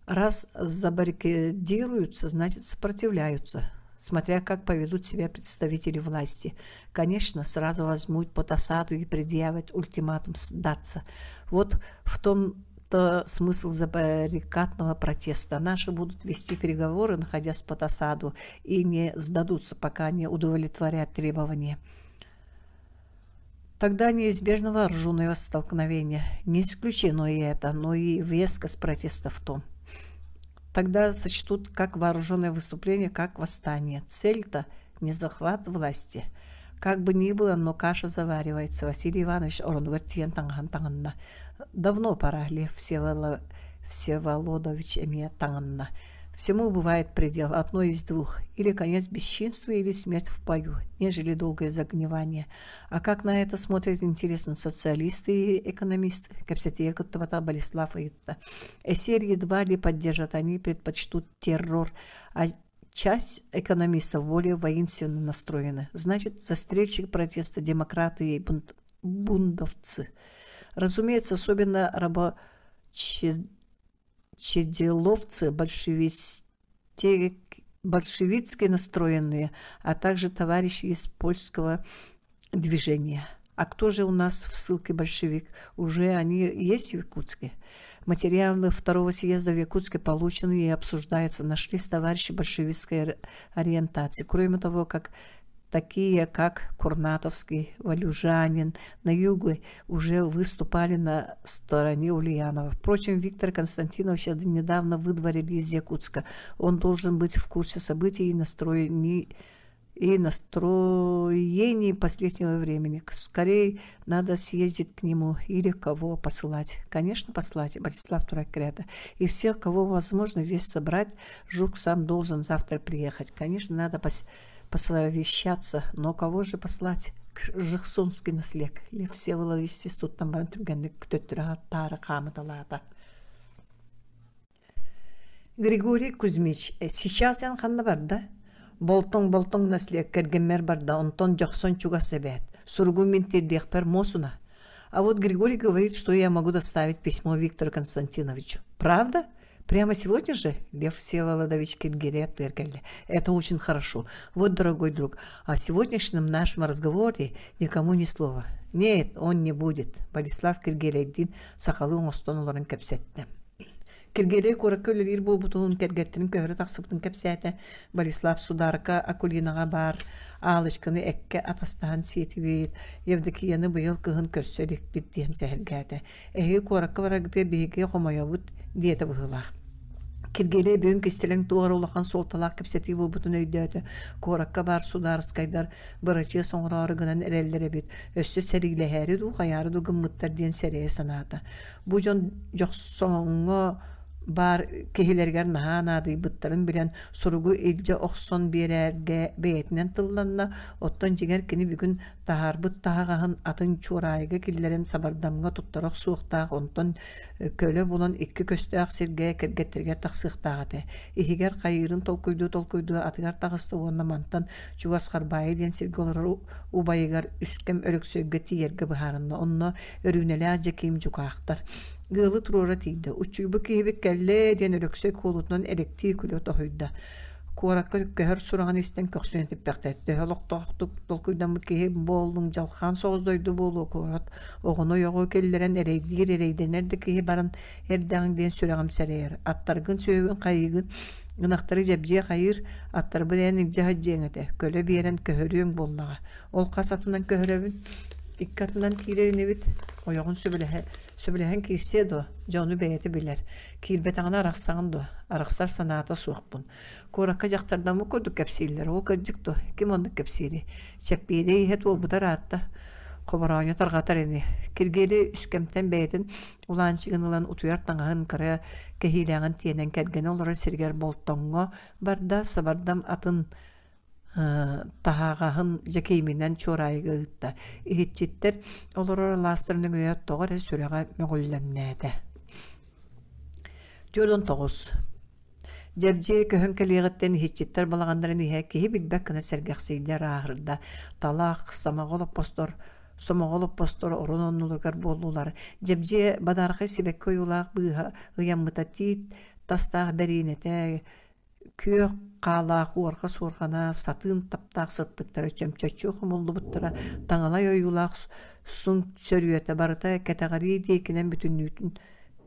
Раз забаррикадируются, значит сопротивляются смотря как поведут себя представители власти. Конечно, сразу возьмут под осаду и предъявят ультиматум сдаться. Вот в том-то смысл забаррикадного протеста. Наши будут вести переговоры, находясь под осаду, и не сдадутся, пока не удовлетворят требования. Тогда неизбежно вооруженное столкновение. Не исключено и это, но и вескость протеста в том. Тогда сочтут как вооруженное выступление, как восстание. Цель-то не захват власти. Как бы ни было, но каша заваривается. Василий Иванович оронугар тиийэн таҥаһын таҥынна. Давно пора, Лев Всеволодович эмиэ таҥынна. Всему бывает предел, одно из двух. Или конец бесчинству, или смерть в бою, нежели долгое загнивание. А как на это смотрят, интересно, социалисты и экономисты? Кэпсэтиигэ кыттыбата Болеслав ыйытта. Эсер едва ли поддержат, они предпочтут террор, а часть экономистов более воинственно настроены. Значит, застрельщик протеста демократы и бундовцы. Разумеется, особенно рабочеделовцы, большевистски настроенные, а также товарищи из польского движения. А кто же у нас в ссылке большевик? Уже они есть в Якутске? Материалы второго съезда в Якутске получены и обсуждаются. Нашлись товарищи большевистской ориентации. Кроме того, как такие, как Курнатовский, Валюжанин, на юге уже выступали на стороне Ульянова. Впрочем, Виктора Константиновича недавно выдворили из Якутска. Он должен быть в курсе событий и настроений и настроений последнего времени. Скорее надо съездить к нему или кого посылать. Конечно, послать, Борислав Туракрята. И всех, кого возможно здесь собрать, Жук сам должен завтра приехать. Конечно, надо пос посовещаться, но кого же послать? Жихсонский наслег. Лев Всеволодович туттан баран түргэнник төттөрө таары хаамыталаата. Григорий Кузьмич, сейчас эн ханна барда? Болтоҥ-болтоҥ наслег кэргэммэр барда, онтон дьохсон чугас эбээт. Суругу мин тиэрдиэхпэр муосуна. А вот Григорий говорит, что я могу доставить письмо Виктору Константиновичу. Правда? Прямо сегодня же? Лев Всеволодович Киргерия кэллэ. Это очень хорошо. Вот, дорогой друг, о сегодняшнем нашем разговоре никому ни слова. Нет, он не будет. Болеслав Киргиэлэйдиин сахалыы оҥостон олорон кэпсэттэ. Киргиэлэй куоракка үлэлиир буолбутун, кэргэттэрин көһөрө тахсыбытын кэпсээтэ. Болеслав Сударка Акулинаҕа баар Аалычканы эккэ атастаһан сиэтибит, Евдокияны быйыл кыһын көрсө иликпит диэн сэһэргээтэ. Эһиги куоракка бараргытыгар биһиги хомойобут диэтэ быһыылаах. Киргиэлэй бүгүн кистэлэҥ туох эрэ улахан суолталаах кэпсэтии буолбутун өйдөөтө. Куоракка баар судаарыскайдар бырачыас оҥороору гынан эрэллэр эбит. Өссө сэриилэһээри дуу, хайаары дуу гыммыттар диэн сэрэйэ санаата. Бу дьон дьохсоҥҥо баар киһилэригэр наһаа наадыйбыттарын билэн суругу илдьэ охсон биэрэргэ бэйэтинэн тылланна, оттон дьиҥэр кини бүгүн таһаарбыт таһаҕаһын атын Чуораайыга киллэрэн сабардамҥа туттара охсуохтаах, онтон көлө булан икки көстөөх сиргэ кэргэттэригэр тахсыахтаах этэ. Иһигэр хайыырын толкуйдуу-толкуйдуу атыгар таҕыста уонна мантан чугас Харбаайы диэн сиргэ олорор убайыгар Үскэм Өлөксөйгө тиийэргэ быһаарынна. Онно Өрүүнэлээх Дьэкиим дьукаахтар. Ыалы туруора тиийдэ. Уччуйбут киһибит кэллэ диэн Өлөксөй куолутунан элэктии күлэ тоһуйда. Куоракка көһөр сураҕын истэн көхсүн этиппэхтэ. Төһө олохтоохтук толкуйдаммыт киһи буоллуҥ дьалхаан соҕус дойду буолуо куорат оҕону ойоҕу киллэрэн эрэйдиир эрэйдэнэр да киһи баран эрдэҕиҥ диэн сүрэҕим сэрэйэр. Аттаргын сүөһүгүн хайыыгын ынахтары дьэбдьиэ хайыыр, аттарбын эн илдьэ сылдьыаҥ этэ. Көлө биэрэн көһөрүөҥ буоллаҕа. Ол хас атынан көһөрөбүн? Икки атынан киирэр инибит. Ойоҕун сөбүлэһэ, сөбүлэһэн киирсиэ дуо? Дьэ ону бэйэтэ билэр. Киирбэтэҕинэ арахсаҕын дуо? Арахсар санаата суохпун. Куоракка дьахтардаммыт курдук кэпсииллэр. Ол кырдьык дуо? Ким оннук кэпсиирий? Чэппиэдэй иһэ туолбута ыраатта. Хобороонньу тарҕатар ини. Киргиэлэй үскэмтэн бэйэтин улаанчыгын ылан утуйар таҥаһын кыра кэһиилээҕин тиэнэн кэргэнэ олорор сиригэр Болтоҥҥо барда, сабардам атын таһаҕаһын Дьэкииминэн Чуораайыга ыытта. Иһитчиттэр олорор алаастарын өҥөйө тоҕо эрэ сүрэҕэ мөҕүллэҥнээтэ. 49. Дьэбдьиэ көһөн кэлиэҕиттэн иһитчиттэр балаҕаннарын иһэ киһи билбэт гына сэргэхсийдэ ырааһырда. Талах, самаҕа олоппостор сомоҕо олоппостор орун оннуларыгар буоллулар. Дьэбдьиэ бадаархай сибэкки ойуулаах быыһа ыйаммыта тиит тастаах бэриинэтэ Күөх хаалаах уорҕа суорҕана сатыын таптаах сыттыктара чөмчөччү хомуллубуттара, таҥалай ойуулаах сун сөрүөтэ барыта кэтэҕэрии диэкинэн бүтүннүүтүн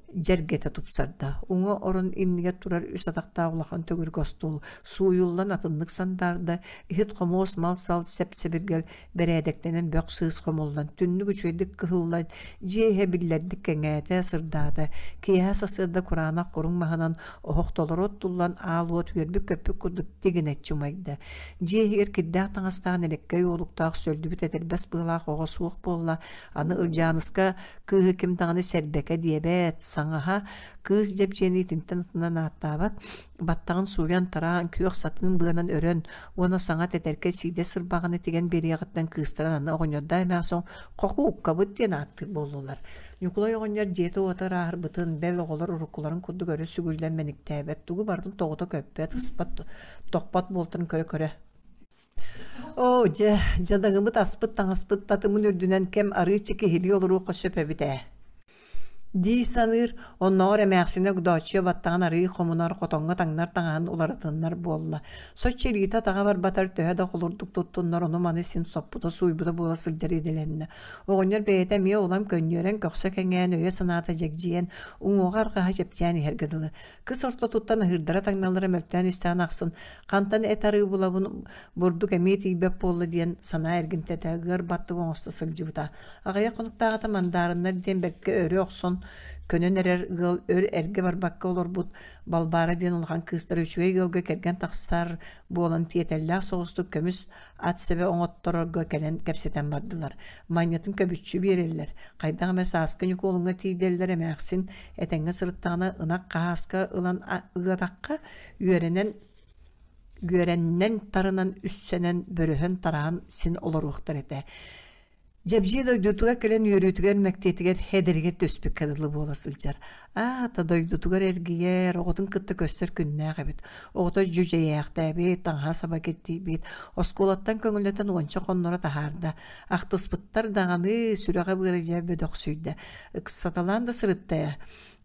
дьэргэтэ тупсарда. Уҥа орон иннигэр турар үс атахтаах улахан төгүрүк остуол сууйуллан атыннык сандаарда, иһит-хомуос, мал-сал сэп-сэбиргэл бэрээдэктэнэн бөх-сыыс хомуллан, түннүк үчүгэйдик кыһыллан, дьиэ иһэ биллэрдик кэҥээтэ, сырдаата. Киэһэ сарсыарда кураанах куруҥ маһынан оһох толору оттуллан, аал уот үөрбүт-көппүт курдук тигинэччи умайда. Дьиэ иһигэр кирдээх таҥастаах нэлэккэй уолуктаах сөллүбүт этэрбэс быалаах оҕо суох буолла. Аны Ылдьааныска кыыһы ким даҕаны сэрбэкэ диэбэт, саҥаһа кыыс дьэбдьиэни итинтэн атынан ааттаабат, баттаҕын сууйан-тараан, күөх сатыын быанан өрөн уонна саҥа тэтэркэй сиидэ сырбаҕаны тигэн биэриэҕиттэн кыыстарын аны оҕонньордоох эмээхсин хокууккабыт диэн ааттыыр буоллулар. Ньукулай оҕонньор дьиэтэ-уота ырааһырбытын, бэл оҕолор уруккуларын курдук өрө сүгүллэн мэниктээбэт, тугу барытын тоҕута көппөт, ыспат, тохпот буолтарын көрө-көрө Оо, дьэ, дьадаҥыбыт аспыт-таҥаспыт татымын үрдүнэн кэм арыычча киһилии олоруохха сөп эбит ээ дии саныыр, оннооҕор эмээхсинэ Огдооччуйа баттаҕын арыый хомунар, хотоҥҥо таҥнар таҥаһын уларытыннар буолла. Соччо илиитэ-атаҕа барбатар, төһө да холурдук туттуннар, ону-маны син соппута-сууйбута буола сылдьар идэлэннэ. Оҕонньор бэйэтэ эмиэ улам көнньүөрэн, көхсө кэҥээн, өйө-санаата дьэгдьийэн, уҥуоҕа-арҕаһа чэпчээн иһэргэ дылы. Кыс ортотуттан аһыырдара-таҥналлара мөлтөөн истэҕин ахсын хантан эт арыы булабын, бурдук эмиэ тиийбэт буолла диэн санаа эргимтэтэ ыар баттык оҥосто сылдьыбыта. Аҕыйах хонуктааҕыта мандаарыннар диэн бэркэ өрө охсон көнөн эрэр ыал өр эргэ барбакка олорбут Балбаара диэн улахан кыыстара үчүгэй ыалга кэргэн тахсар буолан тиэтэллээх соҕустук көмүс ат сэбэ оҥотторорго кэлэн кэпсэтэн бардылар. Манньатын көбүччү биэрэллэр. Хайдах эмэ сааскы Ньукуолуҥҥа тиийдэллэр эмээхсин этэҥҥэ сырыттаҕына ынах хаһааска ылан ыатахха үөрэнэн үөрэннэн тарынан үссэнэн бөрөһөн тараһан син олоруохтар этэ. Дьэбдьиэ дойдутугар кэлэн үөрүүтүгэр мэктиэтигэр эдэригэр түспүккэ дылы буола сылдьар. Аата дойдутугар эргийэр, оҕотун кытта көрсөр күннээх эбит. Оҕото дьүдьэйээхтээбит, таҥаһа саба киртийбит, оскуолаттан көҥүллэтэн уонча хонноро таһаарда. Ахтыспыттар даҕаны сүрэҕэ-быара дьэ бөдөхсүйдэ. Ыксаталаан да сырытта ээ.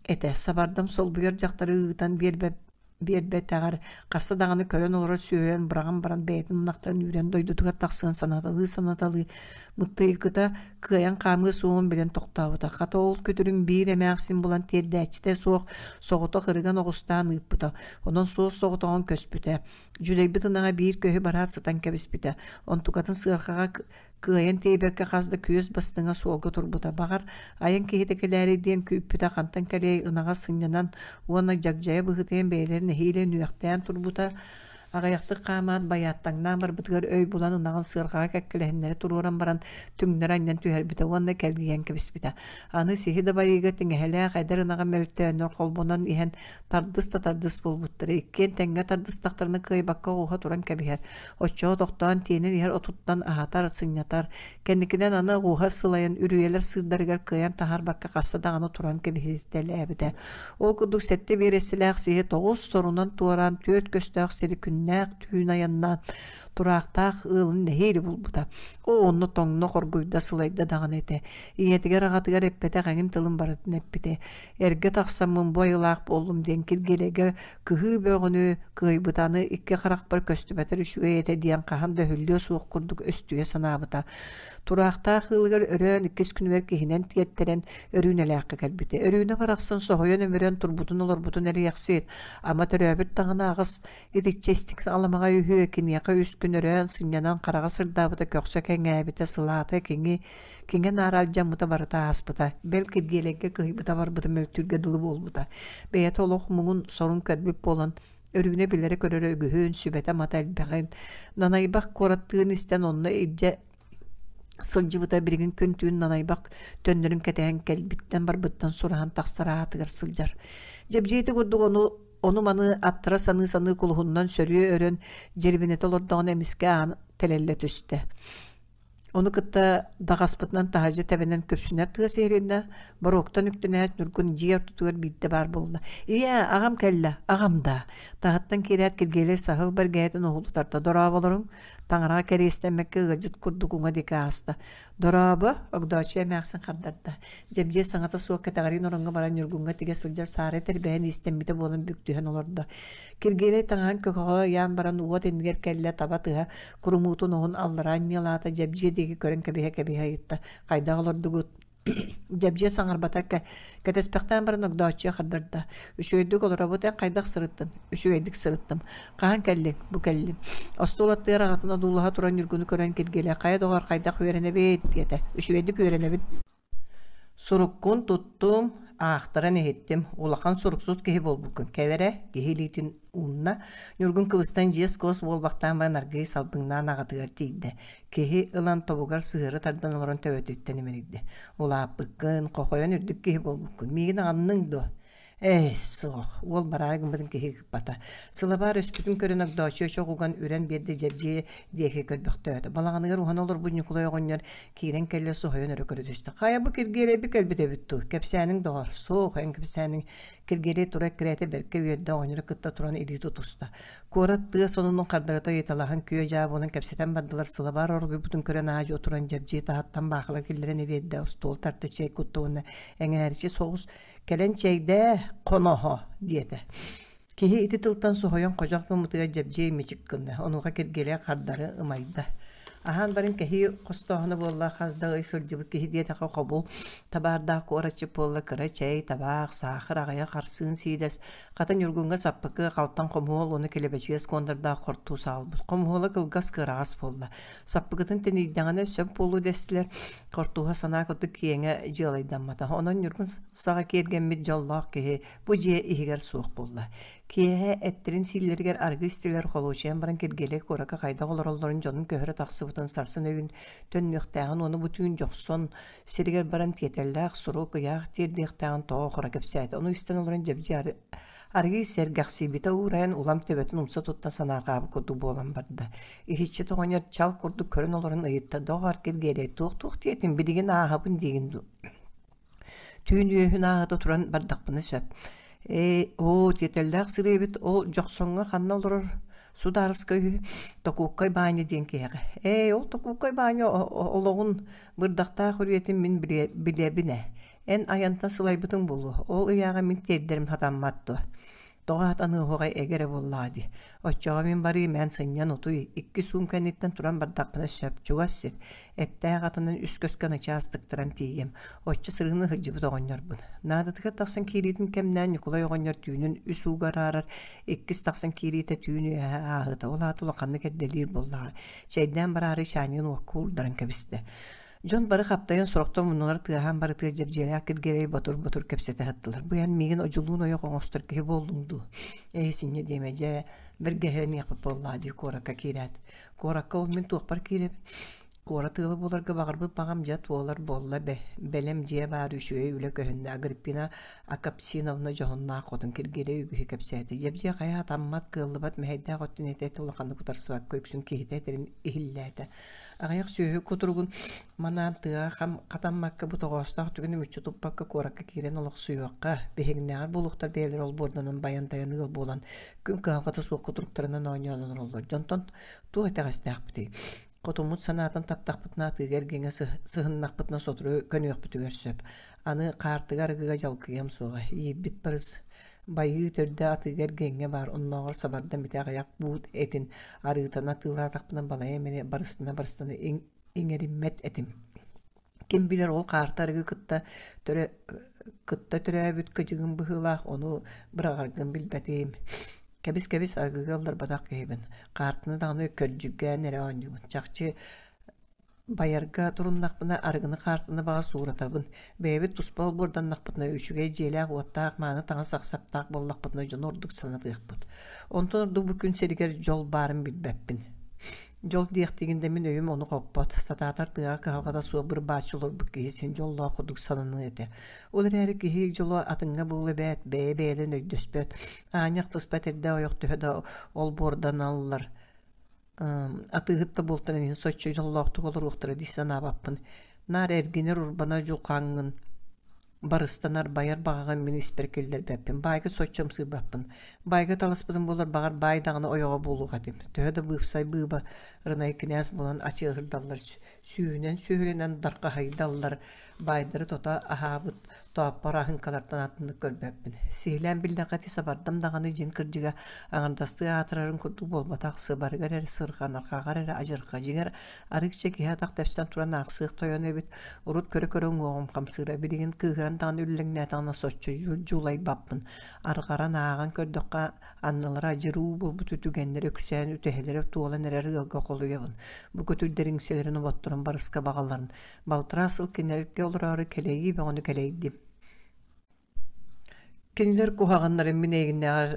Этэ, сабардам солбуйар дьахтары ыытан биэрбэт биэрбэтэҕэр хаста даҕаны көрөн олорор сүөһүн быраҕан баран бэйэтин ынахтарын үүрэн дойдутугар тахсыан санаталыы-санаталыы Мыттыйгыта кыайан хаамыа суоҕун билэн тохтообута. Хата ол күтүрүн биир эмээхсин булан тиэрдээччитэ суох соҕотох ырыган оҕустаан ыыппыта. Онон суос соҕотоҕун көспүтэ. Дьүлэйбит ынаҕа биир көһү бараат сытан кэбиспитэ. Онтукатын сыарҕаҕа кыайан тиэйбэккэ хас да күөс бастыҥа суолга турбута. Баҕар, айан киһитэ кэлээри диэн күүппүтэ хантан кэлиэй ынаҕа сынньанан уонна дьагдьайа быһыытыйан бэйэлэрин нэһиилэ үнүөхтээн турбута. Аҕыйахтык хаамаат байааттаҥнаан барбытыгар өй булан ынаҕын сыарҕаҕа кэккэлэһиннэри туруоран баран түҥнэри анньан түһэрбитэ уонна кэлгийэн кэбиспитэ. Аны сиһи дабайыыга тиҥэһэлээх эдэр ынаҕа мөлтөөннөр холбонон иһэн тардыс да тардыс буолбуттара. Иккиэн тэҥҥэ тардыстахтарына кыайбакка оҕуһа туран кэбиһэр. Оччоҕо тохтоон тиэнэн иһэр отуттан аһатар, сынньатар. Кэнникинэн аны оҕуһа сылайан үрүйэлэр сыырдарыгар кыайан таһаарбакка хаста даҕаны туран кэбиһитэлээбитэ. Ол курдук сэттэ биэрэстэлээх сиһи тоҕус сорунан туораан түөрт көстөөх сири күннээх түүн айаннаан тураахтаах ыалын нэһиилэ булбута. Оо, онно тоҥно, хоргуйда, сылайда даҕаны этэ. Ийэтигэр, аҕатыгар эппэтэх эҥин тылын барытын эппитэ. Эргэ тахсаммын бу айылаах буоллум диэн Киргиэлэйгэ кыһыы бөҕөнү кыайбыта аны икки харахпар көстүбэтэр үчүгэй этэ диэн хаһан да өһүллүө суох курдук өстүйэ санаабыта. Тураахтаах ыалыгар өрөөн иккис күнүгэр киһинэн тиэртэрэн Өрүүнэлээххэ кэлбитэ. Өрүүнэ барахсан соһуйан-өмүрэн турбутун-олорбутун эрийэхсиит, ама төрөөбүт даҕаны аҕыс итиччэ истиҥ аламаҕай үһүө, киниэхэ үс күн өрөөн сынньанан хараҕа сырдаабыта, көхсө кэҥээбитэ, сылаата киҥи Киҥэ-наара алдьаммыта барыта ааспыта, бэл Киргиэлэйгэ кыһыйбыта барбыта мөлтүүргэ дылы буолбута. Бэйэтэ олох муҥун сорун көрбүт буолан, Өрүүнэ билэрэ-көрөрө үгүһүн, сүбэтэ-амата элбэҕин, нанайбах куораттыын истэн онно илдьэ сылдьыбыта билигин күн-түүн нанайбах төннөрүн кэтэһэн кэлбиттэн барбыттан сураһан тахсар аатыгар сылдьар. Дьэбдьиэти курдук ону ону-маны аттара саныы-саныы кулуһуннан сөрүө өрөн дьирибинэтэ олордоҕуна эмискэ аан тэлэллэ түстэ. Ону кытта даҕаспытынан таһырдьа тэбэнэн күпсүнэр тыас иһилиннэ, боруоктан үктэнээт Ньургун дьиэ ортотугар биирдэ баар буолла. «Ийээ, аҕам кэллэ, аҕам даа!» Таһыттан киирээт Киргиэлэй саһыл бэргэһэтин уһулу тарта. «Дорооболоруҥ!» Таҥараҕа кэриэстэммэккэ ыалдьыт курдук уҥа диэки ааста. «Дорообо!» Огдооччуйа эмээхсин хардарда. Дьэбдьиэ саҥата суох кэтэҕэриин ороҥҥо баран Ньургуҥҥа тигэ сылдьар саары тэрбэһэн иистэммитэ буолан бүк түһэн олордо. Киргиэлэй таҥаһын көкөҕө ыйаан баран уот иннигэр кэллэ, таба тыһа курумуутун оһун аллараа анньыалаата, Дьэбдьиэ диэки көрөн кэбиһэ-кэбиһэ ыйытта: «Хайдах олордугут?» Дьэбдьиэ саҥарбата кэтэспэхтээн баран огдооччуйа хардарда: «Үчүгэйдик олоробут, эн хайдах сырыттын?» «Үчүгэйдик сырыттым. Хаһан кэллиҥ?» «Бу кэллим». Остуол аттыгар аҕатын одуулаһа туран Ньургуну көрөн Киргиэлэй: «Хайа доҕоор, хайдах үөрэнэбит?» диэтэ. «Үчүгэйдик үөрэнэбит. Суруккун туттум, аахтаран иһиттим. Улахан суруксут киһи буолбуккун. Кэл эрэ, киһи илиитин уунна. Ньургун кыбыстан дьиэс-куос буолбахтаан баран аргыый салбыҥнаан аҕатыгар тиийдэ. Киһи ылан тобугар сыһыары тардан олорон төбөтүттэн имэрийдэ. Улааппыккын, хохойон үрдүк киһи буолбуккун. Миигин аҕынныҥ дуо? Ээ, суох, уол бараары гыммытын киһи ыыппата. Сылабаар өспүтүн көрөн Огдооччуйа чох уган үрэн биэрдэ Дьэбдьиэ диэки көрбөхтөөтө. Балаҕаныгар уһана олорбут Ньукулай оҕонньор киирэн кэллэ соһуйан өрө көрө түстэ. Хайа бу Киргиэлэйби кэлбит эбит дуу? Кэпсээниҥ доҕор. Суох, эн кэпсээниҥ. Киргиэлэй тура эккирээтэ бэркэ үөрдэ оҕонньору кытта туран илии тутуста. Куорат тыа сонунун хардарыта ыйыталаһан күө-дьаа буолан кэпсэтэн бардылар. Сылабаар оргуйбутун көрөн аа-дьуо туран Дьэбдьиэ таһыттан баахыла киллэрэн ириэрдэ, остуол тарта чэй кутта уонна эҥээриччи соҕус «Кэлэн чэйдээ, хоноһо» диэтэ. Киһи ити тылтан соһуйан ходьох гыммытыгар Дьэбдьиэй мичик гынна, онуоха Киргиэлэй хардары ымайда. Аһаан баран кэһии хостооһуна буолла хас да ый сылдьыбыт киһи диэтэххэ хобул, табаардаах куораччы буолла кыра чэй, табаах, саахар аҕыйах харсыын сиидэс, хата Ньургуҥҥа саппыкы, халтаҥ хомуһуол уонна килэбэчигэс куондардаах хортуус аҕалбыт. Хомуһуола кылгас кыараҕас буолла. Саппыкытын тэнийдэҕинэ сөп буолуо дэстилэр, Хортууһа санаа курдук киэҥэ дьыалайдаммата. Онон Ньургун саҕа киэргэммит дьоллоох киһи бу дьиэ иһигэр суох буолла. Киэһэ эттэрин сииллэригэр арыгы истилэр холуочуйан баран Киргиэлэй куоракка хайдах олороллорун дьонун көһөрө тахсыбытын сарсын өйүн төннүөхтээҕин уонна бу түүн дьохсон сиригэр баран тиэтэллээх сурук ыйаах тиэрдиэхтээҕин тоҕо хоро кэпсээтэ. Ону истэн олорон Дьэбдьи Аргыый сэргэхсийбитэ уурайан улам төбөтүн умса туттан санаарҕаабыт курдук буолан барда. Иһиччит оҕонньор чал курдук көрөн олорон ыйытта: «Доҕоор, Киргиэлэй, туох-туох диэтиҥ, билигин ааһабын диигин дуу?» Түүн үөһүн ааһыта туран бардахпына сөп. «Ээ, оо, тиэтэллээх сырыы эбит, ол Дьохсоҥҥо ханна олорор судаарыска үһү, Токууккай Баанньа диэн киһиэхэ. Ээ, ол Токууккай Баанньа олоҕун бырдахтаах үрүйэтин мин билэбин ээ. Эн айантан сылайбытыҥ буолуо, ол ыйааҕы мин тиэрдэрим сатаммат дуо? Тоҕо сатаныаһуҕай эгэ эрэ буоллаҕа дии. Оччоҕо мин барыым, эн сынньан утуй, икки суум кэнниттэн туран бардахпына сөп, чугас сир. Эттээх атынан үс көскө начаас тыктаран тиийиэм. Оччо сырыыны сылдьыбыт оҕонньорбун. Наадатыгар тахсан киириитин кэмнээн Ньукулай оҕонньор түүнүн үс ууга араарар, иккис тахсан киириитэ түүн үөһэ ааһыыта, ол аата улаханнык эрдэлиир буоллаҕа. Чэйдээн бараары чаанньыгын уокка уурдаран кэбистэ. Дьон бары хаптайан сорохтор муннулара тыаһаан барытыгар дьэбдьиэлээх Киргиэлэй ботур-ботур кэпсэтэ сыттылар. Бу эн миигин одьулуун ойох оҥостор киһи буоллуҥ дуу? Эһи синньэ диэмэ дьэ, бэргэһэлэниэхпит буоллаҕа дии куоракка киирээт. Куоракка ол мин туохпар киирэбин? Куорат ыала буоларга баҕарбыт баҕам дьэ туолар буолла бэ. Бэлэм дьиэ баар үчүгэй үлэ көһүннэ. Агриппина Акапсиновна дьоһуннаах хотун Киргиэлэй үгүһү кэпсээтэ. Дьэбдьиэ хайа сатаммат, кыаллыбат мэһэйдээх өттүн этэ-этэ улаханнык утарсыбакка үксүн киһитэ этэрин иһиллээтэ. Аҕыйах сүөһү кутуругун манаан тыаҕа хам хатаммакка бу тоҕоостоох түгэни мүччү туппакка куоракка киирэн олохсуйуохха, биһигиннээҕэр буолуохтар бэйэлэрэ олбуорданан байан-тайан ыал буолан күн кыһалҕата суох кутуруктарынан оонньоон олороллор. Дьонтон туох итэҕэстээхпитий? Хотуммут санаатын таптахпытына атыыга эргиҥҥэ сыһыннахпытына сотору көнүөхпүтүгэр сөп. Аны хаартыга арыгыга дьалкыйыам суоҕа. Иирбит барыс Байыы төрдө атыыга эргиэҥҥэ баар, оннооҕор сабардам ити аҕыйах буут этин арыытын атыылаатахпына балайа эмэни барыстана-барыстана иҥэриммэт этим. Ким билэр ол хаарты арыгы кытта төрө кытта төрөөбүт кыдьыгым быһыылаах, ону быраҕаргын билбэтим. Кэбис-кэбис арыгыга ылларбатах киһибин. Хаартыны даҕаны көрдьүггээн эрэ оонньуубун. Чахчы Байарга туруннахпына арыгыны хаартыны баҕас ууратабын, бэйэбит туспа олбуорданнахпытына үчүгэй дьиэлээх-уоттаах мааны таҥас ахсаптаах буоллахпытына дьону ордук санатыахпыт. Онтон ордук бу күн сиригэр дьол баарын билбэппин. Дьол диэхтиигин да мин өйүм ону хоппот, сатаатар тыаҕа кыһалҕата суох быр-бааччы олорбут киһи син дьоллоох курдук сананыа этэ. Ол эрээри киһи дьоло атыҥҥа буолуо эбээт, бэйэ-бэйэлэрин өйдөспөт, аанньа ахтыспат эрдэ ойох төһө да олбуорданаллар Атыыһыт да буолтар иһин соччо дьоллоохтук олоруохтара дии санаабаппын. Наар эргинэр урбана дьулҕаҥҥын барыстанар, байар баҕаҕын мин испэр киллэрбэппин. Баайга соччо ымсыырбаппын. Баайга таласпытым буоллар, баҕар, баай даҕаны ойоҕо буолуох этим. Төһө да быыпсай быыба рынай кинээс буолан ачыаһырдаллар, сүүһүнэн сүөһүлэнэн дархаһыйдаллар, баайдары тото аһаабыт, Тооппор аһыҥкалартан атыннык көрбөппүн. Сиһилээн биллэххэ ити сабардам даҕаны дьиҥ кырдьыга аҥардастыы аатырарын курдук буолбатах, сыбарыгар эрэ сырҕан, арҕаҕар эрэ адьырҕа. Дьиҥэр, арыычча киһи атах тэпсэн туран аахсыах тойон эбит. Урут көрө-көрө уҥуоҕум хамсыыра, билигин кыыһыран даҕаны үллэҥнээтэҕинэ соччо дьулайбаппын. Арҕаран ааҕан көрдөххө, аннылара адьыруу буолбут үтүгэннэр үксээн үтэһэлэрэ туолан эрэр ыалга холуйабын. Бу көтүрдэр иҥсэлэрин оботторун барыска баҕаларын Балтараа сыл кинилэргэ олороору кэлэйии бөҕөнү кэлэйдим. Кинилэр куһаҕаннарын мин эйигиннээҕэр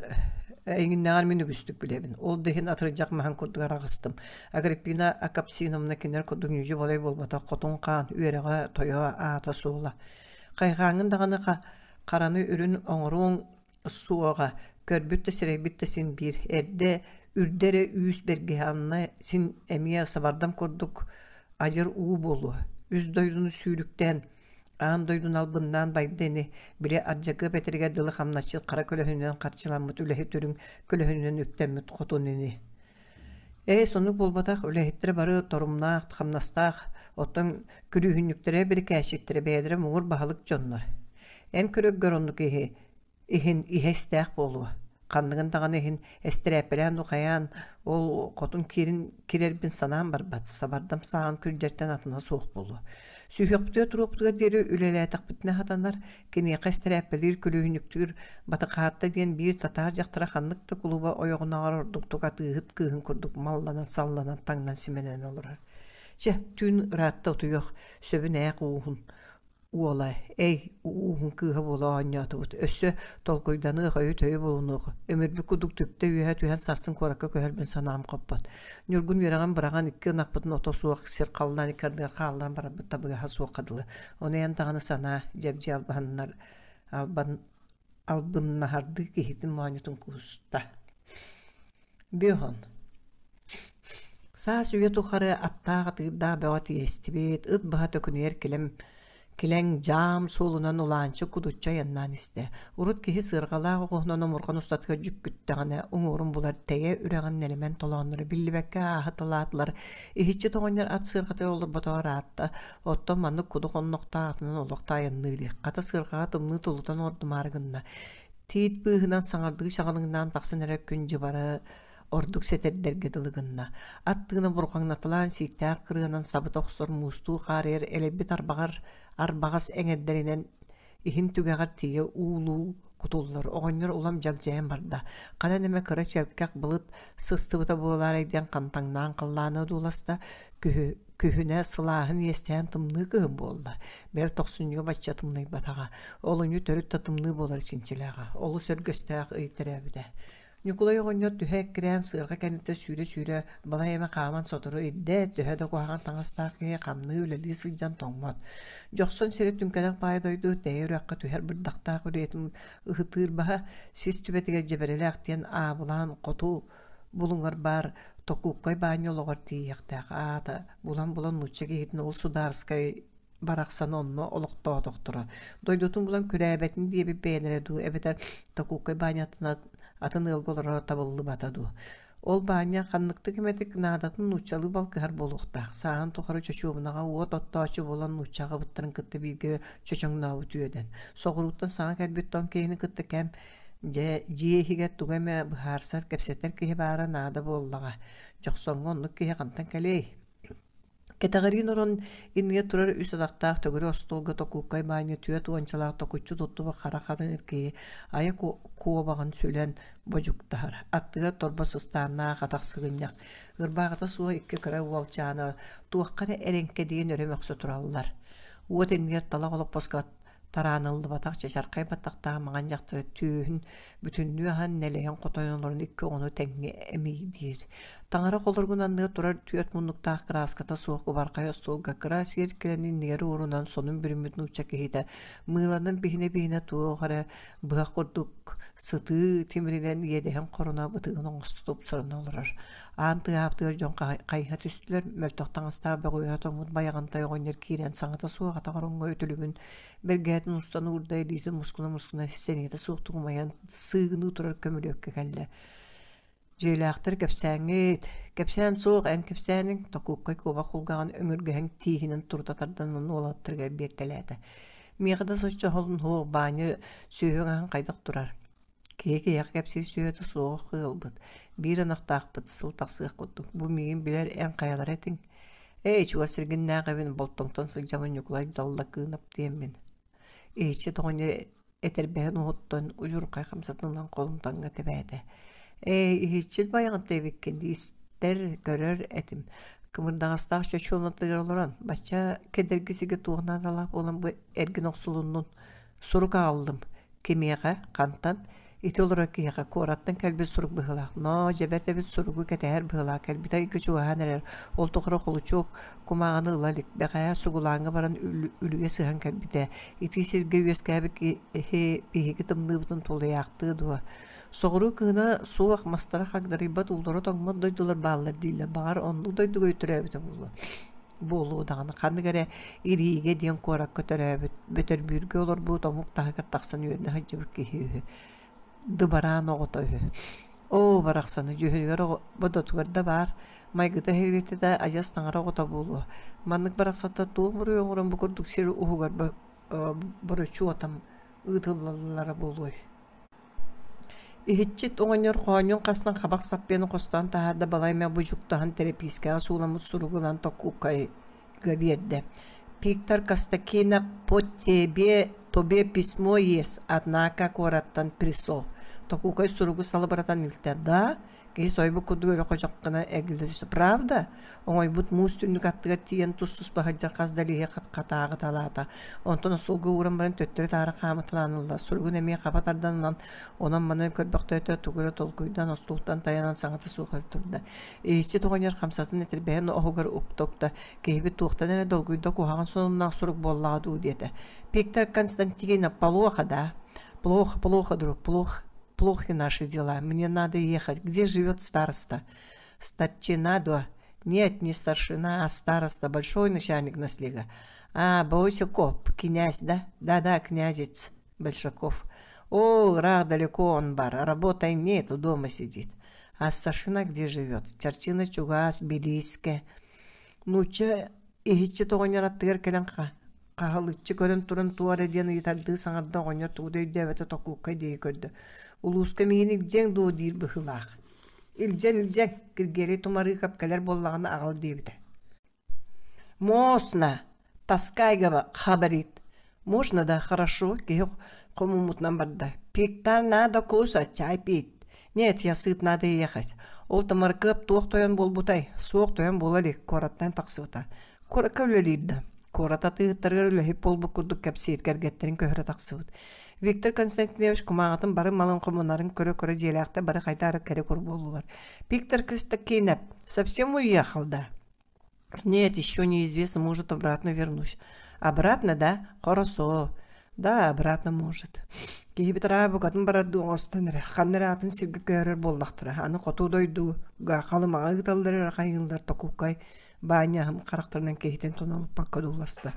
эйигиннээҕэр мин үгүстүк билэбин. Ол да иһин атырдьах маһын курдук араҕыстым. Агриппина Акапсиновна кинилэр курдук ньүдьү-балай буолбатах хотун хаан, үөрэҕэ, тойоо, аата-суола. Хайҕааҥҥын даҕаны хараны үрүн оҥоруоҥ суоҕа, көрбүт да сирэйбит да син биир. Эрдэ үрдэ эрэ үүс бэргэһэ анна син эмиэ сабардам курдук адьыр уу буолуо. Үс дойдуну сүүрүктээн, аан дойдуну албыннаан байда ини, били Ардьакыап этэригэр дылы хамначчыт хара көлөһүнүнэн харчыламмыт үлэһит үрүҥ көлөһүнүнэн үктэммит хотун ини. Ээ, соннук буолбатах, үлэһиттэрэ бары торумнаах, хамнастаах, оттон күлүүһүнньүктэрэ, бирикээсчиттэрэ бэйэлэрэ муҥур баһылык дьоннор. Эн көрөргөр оннук киһи иһин иһэ истээх буолуо. Ханныгын даҕаны иһин эстэрээппэлээн духайаан, ол хотун киирин кирэрбин санаан барбат, сабардам сааҕын күрдьэртэн атына суох буолуо. Сүһүөхпүтүгэр туруохпутугар диэри үлэлээтэхпитинэ сатанар, киниэхэ эстэрээппэлиир күлүүһүнньүктүүр Батыкаатта диэн биир татаар дьахтара ханнык да кулуба ойоҕунаҕар ордуктук атыыһыт кыыһын курдук малланан-салланан таҥнан-симэнэн олорор. Чэ, түүн ыраатта утуйуох, сөбүн ээх ууһун уола эй ууһун кыыһа буола оонньоотубут өссө толкуйданыах өйү-төйү булунуох өмүрбүт курдук түптэ үөһэ түһэн сарсын куоракка көһөрбүн санаам хоппот Ньургун үөрэҕин быраҕан икки ынахпытын ото суох сир халлаан икки ардыгар хааллаан барарбыт табыгаһа суохха дылы ону эн даҕаны санаа дьэбдьи албаһыннар албан албыннаһардыы киһитин моонньутун кууста Бүөһон Саас үйэ тухары аттаах атыырдаах бөҕө тиэстибит, ыт баһа төкүнүйэр килэм килэҥ дьаам суолунан улаанчык кудуччу айаннаан истэ. Урут киһи сыарҕалаах оҕуһунан омурҕан устатыгар дьүккүттэҕинэ, уҥуорун булар тэйэ үрэҕин нэлэмэн толоонноро биллибэккэ ааһыталаатылар. Иһиччит оҕонньор ат сыарҕатыгар олорботоҕо ыраатта. Оттон маннык куду хоннохтоох атынан олох да айанныы илик. Хата сыарҕаҕа тымныы тулутан ордумаары гынна. Тиит быыһынан саҥардыы чаҕылыҥнаан тахсан эрэр күн дьыбара ордук сэтэрдэргэ дылы гынна. Ат тыына бурҕаҥнаталаан сииктээх кырыанан сабыта охсор муустуу хаарыйар элэйбит арбаҕар арбаҕас эҥэрдэринэн иһин түгэҕэр тиийэ уулуу кутуллар. Оҕонньор улам дьагдьайан барда. Ханан эмэ кыра чэлкэх былыт сыстыбыта буолаарай диэн хантаҥнаан халлааны одууласта. Күһү Күһүнэ сылааһын иэстээн тымныы кыһын буолла. Бэл тохсунньуга бачча тымныйбатаҕа. Олунньу төрүт да тымныы буолар чинчилээҕэ. Олус өргөстөөх ый төрөөбүтэ. Ньукулай оҕонньор түһэ эккирээн сыарҕа кэнниттэн сүүрэ-сүүрэ балай эмэ хааман сотору ирдэ, төһө да куһаҕан таҥастаах киһи хамныы үлэлии сылдьан тоҥмот. Дьохсон сирэ түҥкэтэх баай дойду тэйэ үрэххэ түһэр бырдахтаах үрүйэтин ыһытыыр баһа сис түбэтигэр дьэбэрэлээх диэн аабылаан хоту булуҥар баар Токууккай баанньа олоҕор тиийиэхтээх аата булан-булан нуучча киһитин ол судаарыскай барахсан онно олохтоотохторо. Дойдутун булан күрээбэтин диэбит бэйэлэрэ дуу эбэтэр Токууккай баанньатын атын ыалга олороро табыллыбата дуу. Ол баанньа ханныктык эмэтик наадатын нууччалыы балкыһар буолуохтаах. Сааһын тухары чочуобунаҕа уот оттооччу буолан нуучча аҕабыттарын кытта бииргэ чочоҥнообут үөдэн. Соҕурууттан саҥа кэлбит тоҥ киһини кытта кэм Дьэ, дьиэ иһигэр тугу эмэ быһаарсар, кэпсэтэр киһи баара наада буоллаҕа. Дьохсоҥҥо оннук киһи хантан кэлиэй? Кэтэҕириин орон иннигэр турар үс атахтаах төгүрүк остуолга токууккай баанньа түөрт уончалаах токуччу туттубут хара хатыҥыр киһи айа куобаҕын сүлэн бодьуктаһар. Аттыгар торбос ыстааннаах атах сыгынньах, ырбааҕыта суох икки кыра уолчаана туохха эрэ эрэҥкэдийэн өрө мөхсө тураллар. Уот иннигэр талах олоппоско тарааныллыбатах чачархай баттахтаах маҥан дьахтара түөһүн бүтүннүү аһан нэлэйэн хотойон олорон икки оҕону тэҥҥэ эмиийдиир. Таҥара холоругун анныгар турар түөрт муннуктаах кырааската суох кубархай остуолга кыра сиэркилэни иннигэр уурунан сонун бүрүммүт нуучча киһитэ мыыланан биһинэ-биһинэ туох эрэ быһах курдук сытыы тимиринэн иэдэһин хоруна бытыгын оҥосто тупсарына олорор. Аан тыаһаабытыгар дьон хайыһа түстүлэр, мөлтөх таҥастаах бөҕүөрэ тоҥмут Байаҕантай оҕонньор киирэн саҥата суох атах ороҥҥо үтүлүгүн бэргэһэтин устан уурда, илиитин мускуна-мускуна сэниэтэ суохтук умайан сыыгыныы турар көмүлүөккэ кэллэ. Дьиэлээхтэр кэпсээҥҥит, кэпсээн суох, эн кэпсээниҥ, Токууккай куобах кулгааҕын өҥүргэһэн тииһинэн турута тардан уолаттарыгар биэртэлээтэ. Миэхэ да соччо оһолун суох, Баанньа сүөһү аһын хайдах турар? Киһи киһиэхэ кэпсиир сүөһүтэ суоҕа кыалбыт. Биир ынахтаахпыт сыл тахсыах курдук. Бу миигин билэр эн хайалара этиҥ? Ээ, чугас сиргиннээх эбин, Болтоҥтон сылдьабын Ньукулай Даллакыынап диэммин. Иһиччи тоҕонньор этэрбэһин уһуттан удьурхай хамсатынан холумтаҥҥа тэбээтэ. Ээ, иһиччит байаҕантай эбиккин дии истэр, көрөр этим. Кымырдаҕастаах чочуонатыгар олорон, бачча кэдэрги сиргэ туох наадалаах буолан бу эргин охсулуннун. Сурук аҕаллым. Кимиэхэ, хантан? Ити олорор киһиэхэ куораттан кэлбит сурук быһыылаах. Ноо, дьэ бэрт эбит суругу кэтэһэр быһыылаах. Кэлбитэ ыйга чугаһаан эрэр. Ол тухары холучуок кумааҕыны ыла илик. Бэҕэһээ сугулааҥҥа баран үлүйэ сыһан кэлбитэ. Итии сиргэ үөскээбит киһи биһиги тымныыбытын тулуйаахтыа дуо? Соҕуруу кыһына суох, мастара хагдарыйбат, уулара тоҥмот дойдулар бааллар дииллэр. Баҕар, оннук дойдуга төрөөбүтэ буолуо. Буолуо даҕаны ханнык эрэ Ириигэ диэн куоракка төрөөбүт, Бөтөрбүүргэ олорбут омук таһыгар тахсан үөрэнэ сылдьыбыт киһи үһү. Дыбараан оҕото үһү. Оо, барахсаны дьүһүнүгэр бодотугар да баар, майгыта иһигиритэ да адьас таҥара оҕото буолуо. Маннык барахсаттар туох буруйу оҥорон бу курдук сир уһугар борочуотам ыытыллаллара буолуой? Иһиччит оҕонньор хоонньун хасынан хабах саппыйаны хостоон таһаарда балай эмэ будьуктаһан тэрэпиискэҕэ сууламмыт суругу ылан токуукайга биэрдэ. «Виктор Костакинов по тебе тобе письмо есть, однако куораттан присол». Токуукай суругу салыбыратан илтэ. «Да?» Киһи сойбут курдук өрө ходьох гына эргиллэ түстэ. Правда? Оҥойбут муус түннүк аттыгар тиийэн тус-туспа сылдьар хас да илииһи хатааҕы талаата. Онтон остуолга ууран баран төттөрү-таары хаамыталаан ылла. Суругун эмиэ хаба тардан ылан, онон-манан көрбөхтөөтө, тугу эрэ толкуйдаан остуолтан тайанан саҥата суох өр турда. Иһиччит оҕонньор хамсатын этэрбэһин оһугар укта-укта, киһибит туохтан эрэ долгуйда куһаҕан сонуннаах сурук буоллаҕа дуу диэтэ. Виктор Константинов, плохо, да? Плохо, плохо, друг, плохо. Плохи наши дела. Мне надо ехать. Где живет староста? Старчина, да? Нет, не старшина, а староста, большой начальник наслега. А, Босиков, князь, да? Да-да, князец Большаков. О, рах далеко он бар, работа нету, дома сидит. А старшина где живет? Чарчина чугас, Белийская. Нуучча иһиччи тоҕонньор аттыгар кэлэн хаһалыччы көрөн туран туох эрэ диэн ыйытардыы саҥарда оҕонньор тугу да өйдөөбөтө токуукка диэки көрдө. Улууска миигин илдьиэҥ дуо диир быһыылаах. Илдьэн илдьэҥ, Киргиэлэй Тумарыыкап кэлэр буоллаҕына аҕал диэбитэ. Можно, таскай говорит. Можно да, хорошо, киһи хомуммутунан барда. Пиктар надо кушать, чай пить. Нет, я сыт, надо ехать. Ол Тамаркыап туох тойон буолбутай? Суох тойон буола илик, куораттан тахсыбыта. Куоракка үлэлиир да. Куорат атыыһыттарыгар үлэһит буолбут курдук кэпсиир кэргэттэрин көһөрө тахсыбыт. Виктор Константинович кумааҕытын бары малын хомунарын көрө-көрө дьиэлээхтэр бары хайдах эрэ кэрэ-кур буоллулар. Виктор Кристакинов совсем уехал, да? Нет, еще неизвестно, может, обратно вернусь. Обратно, да? Хорошо. Да, обратно может. Киһибит араа букатын барардыы оҥостон эрэр. Ханна эрэ атын сиргэ көһөрөр буоллахтара. Аны хоту дойдуга халымаҕа ыыталлар эрэ хайыыллар токуккай Баанньа аһым харахтарынан киһитин тонолуппакка дууласта.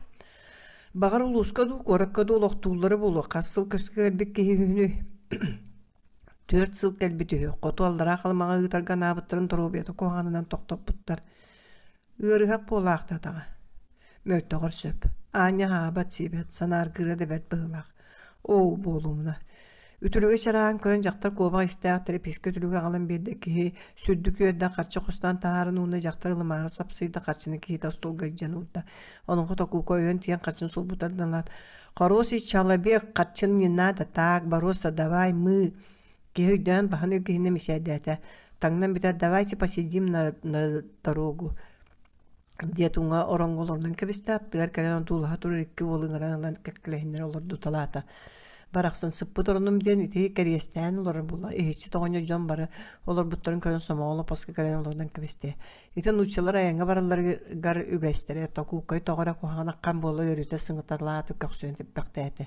Баҕар улууска дуу, куоракка дуу олохтууллара буолуо. Хас сыл көскө кэлбит киһи үһүнүй? 4 сыл кэлбит үһү. Хоту аллараа халымаҕа ыытарга анаабыттарын доруобуйата куһаҕанынан тохтоппуттар. Ыарыһах буолаахтаатаҕа. Мөлтөҕөр сөп. Аанньа аһаабат-сиэбэт, санааргыыра да бэрт быһыылаах. Оо, буолумуна. Үтүлүгэ чараан көрөн дьахтар куобах истээх тэрэпиискэ үтүлүгү аҕалан биэрдэ киһи сүрдүк үөрдэ харчы хостоон таһааран уонна дьахтар ылымаары сапсыйда харчыны киһитэ остуолга илдьэн уурда. Онуоха токуука ойон тиийэн харчыны сулбутардан ылаат «Хороший человек, харчын не надо, так, бороться, давай, мы» Киһи өйдөөн баһын илгиһинэ мичээрдээтэ. Таҥнан бүтэр «Давайте посидим на, на дорогу» диэт уҥа ороҥҥо олорунан кэбистэ, аттыгар кэлэн одуулаһа турар икки уолу ыҥыран ылан кэккэлэһиннэрэ олордуталаата. Барахсан сыппыт оронум диэн ити кэриэстээн олорор буолла. Иһиччи тоҕонньор дьон бары олорбуттарын көрөн сомоҕо олоппоско кэлэн олорунан кэбистэ. Ити нууччалар айаҥҥа баралларыгар үгэстэрэ токууккай тоҕо эрэ куһаҕан аххан буола өрүтэ сыҥыталаата көхсүн типпэхтээтэ.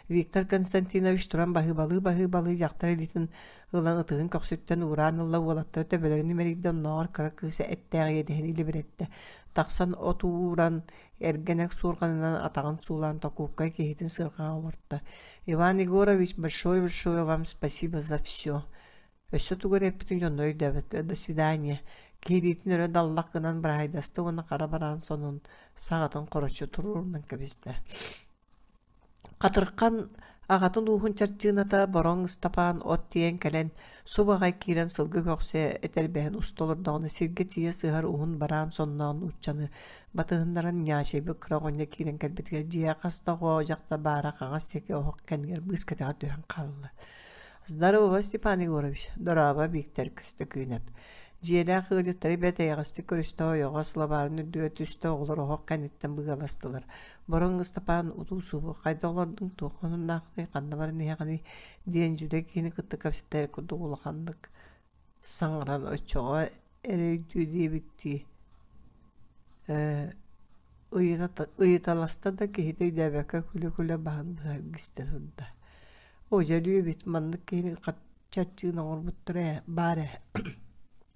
Виктор Константинович туран баһыыбалыы-баһыыбалыы дьахтар илиитин ылан ытыһын көхсүттэн уураан ылла уолаттар төбөлөрүн имэрийдэ оннооҕор кыра кыыса эттээх иэдэһин илибирэттэ тахсан от ууран эргэнэк суорҕанынан атаҕын суулаан токууккай киһитин сыарҕаҕа олорто Иван Егорович большое-большое вам спасибо за все өссө тугу эрэ эппитин дьоннор өйдөөбөттөр до свидания киһилиитин өрө даллах гынан быраһайдаста уонна хара бараан сонун саҕатын хороччу туруорунан кэбистэ. Хатырхан аҕатын ууһун чарчыыната Бороҥ Ыстапаан от тиэйэн кэлэн, субу аҕай киирэн сылгы көхсө этэрбэһин уста олордоҕуна сиргэ тиийэ сыһар уһун бараан сонноон нууччаны батыһыннаран ньаачайбыт кыра оҕонньор киирэн кэлбитигэр дьиэҕэ хас да оҕо дьахтар баара хаҥас диэки оһох кэннигэр быыс кэтэҕэр түһэн хаалла. «Здорово, Степан Егорович! Дорообо, Бииктэр Көстөкүүнэп!» Дьиэлээх ыалдьыттары бэрт эйэҕэстик көрүстэ, ойоҕос лабаарын үрдүгэр түстэ, оҕолор оһох кэнниттэн быгаластылар. Бороҥ Ыстапаан утуу-субу «Хайдах олордуҥ, туох хонуннаахтый, ханна баран иһэҕиний?» диэн дьүдэ киһини кытта кэпсэтэр курдук улаханнык саҥаран оччоҕо эрэ өйдүө диэбиттии ыйыталаста да киһитэ өйдөөбөккө күлэ-күлэ баһын быһа илгистэ турда. Оо дьэ өлүө эбит, маннык киһини чарчыын оҥорбуттара ээ, баар ээ.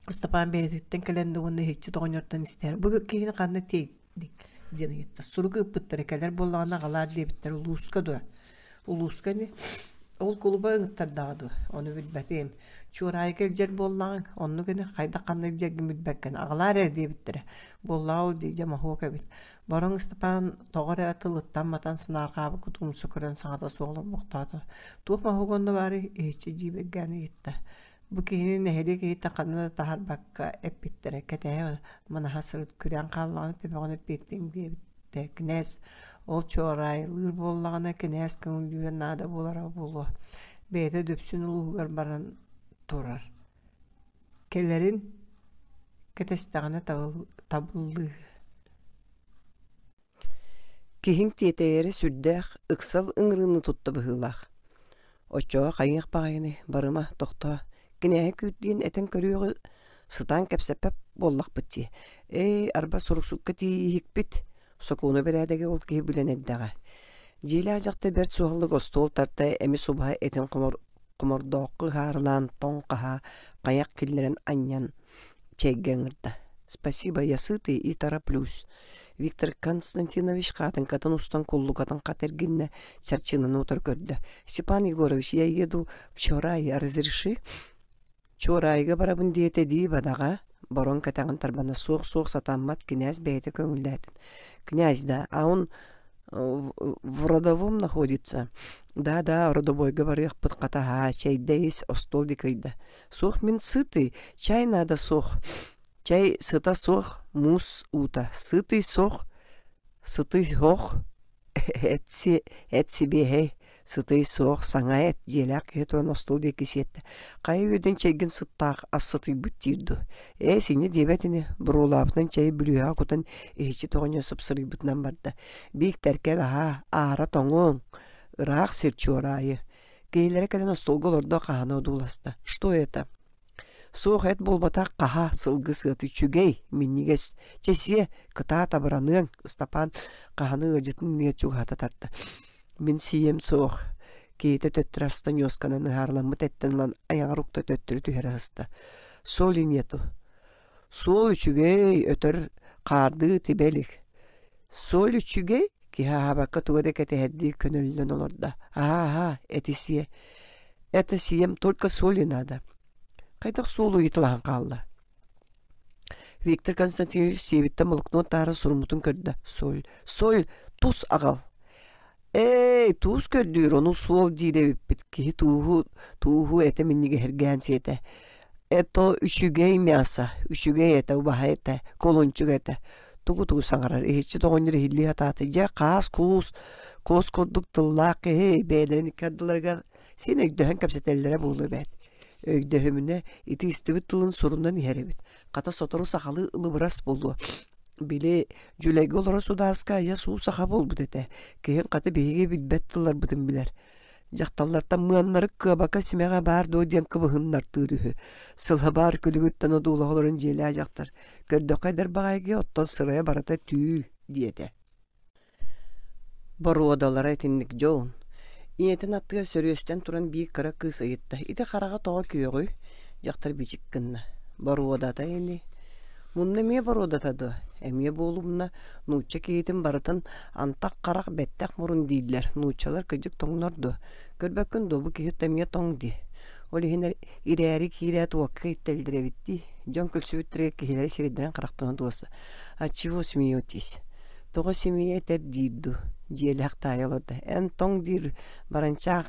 Ыстапаан бэйэтиттэн кэлэн да уонна иһиччит оҕонньортон истээр бу киһини ханна тиэйдиҥ диэн ыйытта. Сурук ыыппыттара кэлэр буоллаҕына аҕалаар диэбиттэр улууска дуо? Улууска ини. Ол кулуба ыҥыттардаҕа дуо? Ону билбэтим. Чуораайга илдьэр буоллаҕыҥ, оннук ини хайдах ханна илдьэргин билбэккин аҕалаар эрэ диэбиттэрэ. Буоллаҕа ол дии дьэ моһуок эбит. Бороҥ Ыстапаан тоҕо эрэ тылыттан матан санаарҕаабыт курдук умса көрөн саҥата суох олорбохтоото. Туох моһуок онно баарый? Иһиччи дьиибэргээн ыйытта. Бу киһини нэһилиэк иһиттэн ханна да таһаарбакка эппиттэрэ, кэтэһэ манаһа сырыт күрээн хааллаҕына төбөҕүн эппиэттиэҥ диэбиттэ. Кинээс ол чуораайылыыр буоллаҕына кинээс көҥүллүүрэ наада буолара буолуо. Бэйэтэ Дүпсүн улууһугар баран турар. Кэлэрин кэтэстэҕинэ табыллыы. Киһиҥ тиэтэйэрэ сүрдээх, ыксал ыҥырыыны тутта быһыылаах. Оччоҕо хайыах баҕайыный, барыма, тохтоо, кинээһи күүт диэн этэн көрүөҕү сытаан кэпсэппэт буоллахпыт дии. Ээ, арба суруксукка тиийиһикпит, сокуону бэрээдэги ол киһи билэн эрдэҕэ. Дьиэлээх дьахтар бэрт суһаллык остуол тарта эмис убаһа этин хомордооххо ыһаарылаан тоҥ хаһаа хайах киллэрэн анньан чэйгэ ыҥырда. «Спасибо, я сытый и тороплюсь». Виктор Константинович хаатыҥкатын устан куллукатын хат эргиннэ, чарчынаны утары көрдө. «Степан Егорович, я еду в Чорай, разреши?» Чуораайга барабын диэтэ дии бадаҕа, бороҥ кэтэҕин тарбана суох-суох сатаммат кинээс бэйэтэ көҥүллээтин. «Князь, да, а он в родовом находится?» «Да-да, родовойга барыахпыт хатаһаа, чэйдэ ис, остуол диэки ыйда. Суох мин сытый, чай надо суох. Чай сыта суох, муус уута. Сытый суох, сытый суох, эт, эт сибиэһэй, сытый суох, саҥа эт, дьиэлээх киһи туран остуол диэки сиэттэ. Хайа үөдэн чэйгин сыттаах ас сытыйбыт диир дуо? Ээ, синньэ диэбэт ини, буруолаабытынан чэйи бүлүүһэҕэ кутан иһиччи тоҕонньо сыпсырыйбытынан барда. Бииктэр кэл аһаа, аара тоҥуоҥ, ыраах сир чуораайы. Киһилэрэ кэлэн остуолга олордо хаһаны одууласта. Что это? Суох эт буолбатах хаһа, сылгы сыата үчүгэй, минньигэс. Чэ сиэ, кытаат абыраныаҥ, Ыстапаан хаһаны ыалдьытын иннигэр чугаһата тарта. Мин сиэм суох. Киһитэ төттөрү аста ньуосканан ыһаарыламмыт эттэн ылан айаҕар укта төттөрү түһэрэ сыста. Соли нету. Суол үчүгэй, өтөр хаардыы тибэ илик. Суол үчүгэй, киһи аһаабакка тугу эрэ кэтэһэрдии көнөллөн олордо. Аһаа, аһаа, эти сиэ. Это съем, только соли надо. Хайдах суолу ыйыталаһан хаалла? Виктор Константинович сиэбиттэн блокнот таара суруммутун көрдө. Соль, соль, тус аҕал. Ээй, туус көрдүүр, ону суол диир эбиппит. Киһи тууһу, тууһу этэ минньигэһиргээн сиэтэ. Это үчүгэй мясо, үчүгэй этэ, убаһа этэ, кулунчук этэ. Тугу-тугу саҥарар, иһиччи оҕонньор иһиллии сатаата. Дьэ, хаас-куус, куос курдук тыллаах киһи бэйэлэрин икки ардыларыгар син өйдөһөн кэпсэтэллэрэ буолуо эбээт. Өйдөһүмүнэ, ити истибит тылын сурунан иһэр эбит. Хата сотору сахалыы ылыбырас буолуо. Били, Дьүлэйгэ олорор судаарыска айа суу саха буолбут этэ. Киһиҥ хата биһиги билбэт тылларбытын билэр. Дьахталлартан мыаннарык кыабака симэҕэ баар дуо диэн кыбыһыннартыыр үһү. Сылабаар күлүгүттэн одуулаһа олорон дьиэлээх дьахтар, «Көрдөххө эдэр баҕайыга оттон сырайа барыта түү» диэтэ. Боруодалара итинник дьон. Ийэтин аттыгар сөрүөстэн туран биир кыра кыыс ыйытта: «Ити хараҕа тоҕо күөҕүй?» Дьахтар бичик гынна: «Боруодата ини». «Мунна эмиэ боруодата дуо?» «Эмиэ буолумна. Нуучча киһитин барытын антах харах, бэттэх мурун дииллэр. Нууччалар кырдьык тоҥнор дуо? Көрбөккүн дуо, бу киһи эмиэ тоҥ дии. Ол иһин ирээри киирээт уокка иттэллэр эбит дии. Дьон күлсүбүттэригэр киһилэрэ сирэйдэрин харахтарын туоса. Отчего смеетесь? Тоҕо симиэ этэр диир дуу? Дьиэлээх таайа олордо. Эн тоҥ диир баранчаах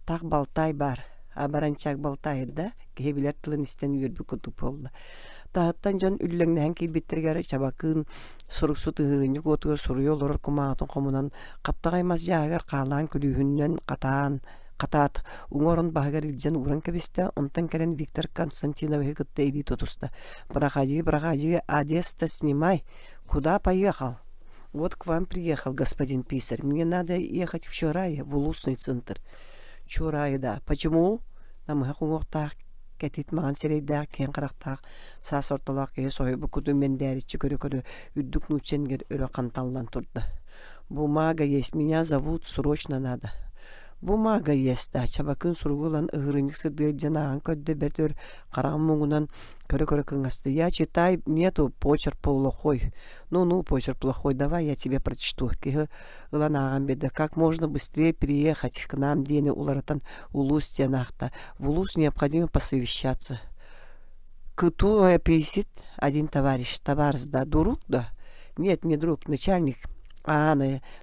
таах балтаай баар. А баранчаак балтаайыр да киһи билэр тылын истэн үөрбүт курдук буолла. Таһыттан дьон үллэҥнэһэн киирбиттэригэр Чабакыын суруксут ыһыырынньык уотугар суруйа олорор кумааҕытын хомунан хаптаҕай мас дьааһыгар хаалаан күлүүһүнэн хатаан хатаат уҥа орон баһыгар илдьэн ууран кэбистэ, онтон кэлэн Виктор Константиновиһы кытта илии тутуста. «Проходи, проходи, Одесса снимай. Куда поехал?» «Вот к вам приехал, господин писарь. Мне надо ехать в Чурае, в улусный центр». «Чурае, да. Почему?» Намыһах уҥуохтаах, кэтит маҥан сирэйдээх, киэҥ харахтаах, саас ортолоох киһи соһуйбут курдук мэндээриччи көрө-көрө үрдүк нуучча ингэр өрө ханталлан турда. «Бумага есть, меня зовут, срочно надо». Бумага есть, да, Чабакын суругу ылан ыһырынньык сырдыга илдьэн ааҕан көрдө, бэрт өр хараҕын муҥунан көрө-көрө кыҥаста. «Я читай, нету, почерк плохой». «Ну-ну, почерк плохой, давай я тебе прочту». Киһи ылан ааҕан биэрдэ. «Как можно быстрее переехать к нам» диэни уларытан улуус диэн аахта. «В улус необходимо посовещаться». «Кто писит?» Один товарищ. «Товарищ, да, друг, да?» «Нет, не друг, начальник». «А,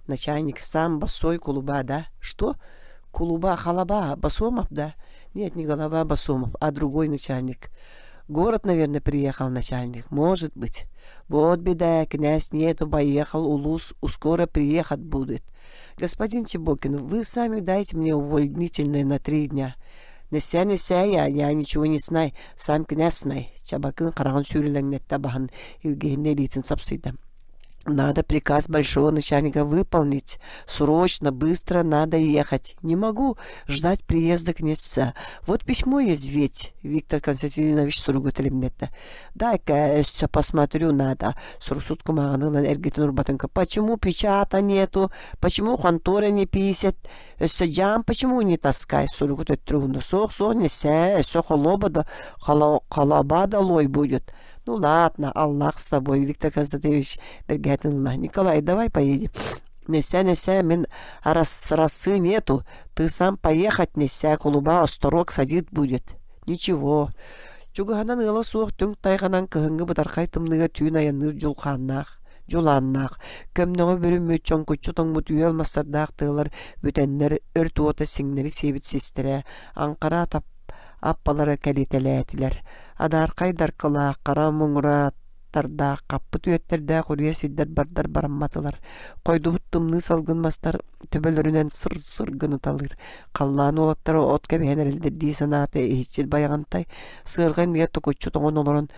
начальник, сам босой кулуба, да?» «Что?» «Кулуба, халаба, Басомов, да?» «Нет, не голова Басомов, а другой начальник». Город, наверное, приехал начальник. Может быть. Вот беда, князь нету, поехал, улус, скоро приехать будет. Господин Чебокин, вы сами дайте мне увольнительное на 3 дня. Неся, неся, я ничего не знаю, сам князь знай. Чабакын хараҕын сүүрэлэҥнэттэ баһын илгиһинэ илиитин сапсыйда. Надо приказ большого начальника выполнить. Срочно, быстро надо ехать. Не могу ждать приезда князца. Вот письмо есть ведь. Виктор Константинович суругу тэлимнэттэ. Дай-ка все посмотрю надо. Суруксут кумааҕыны ылан эргитин урбатынка. Почему печата нету? Почему контора не писет? Өссө дьаам почему не таскай? Суругу төттөрү уунна. Суох, суох, несэ. Өссө холоба да, холоба долой будет. Ну ладно, Аллах с тобой, Виктор Константинович бэргэһэтин ылла. Николай, давай поедем. Несэ, несэ, мин расы нету. Ты сам поехать несэ, кулуба осторог садит будет. Ничего. Чугаһынан ыала суох түҥ тайҕанан кыһыҥҥы бытархай тымныыга түүн айанныыр дьулхааннаах, дьулааннаах, көмнөҕө бүрүммүт чоҥкуччу тоҥмут үөл мастардаах тыалар бүтэннэр өрт уота сиҥнэри сиэбит систэрэ Аҥхара аппалара кэлитэлээтилэр. Адаархай даркылаах, хара муҥурааттардаах, хаппыт үөттэрдээх үрүйэ сирдэр бардар барамматылар. Хойдубут тымныы салгын мастар төбөлөрүнэн сыр-сыр гыныталыыр. Халлаан уолаттара от кэбиһэн эрэллэр дии санаата иһиччит Байаҕантай сыарҕа иннигэр токуччу тоҥон олорон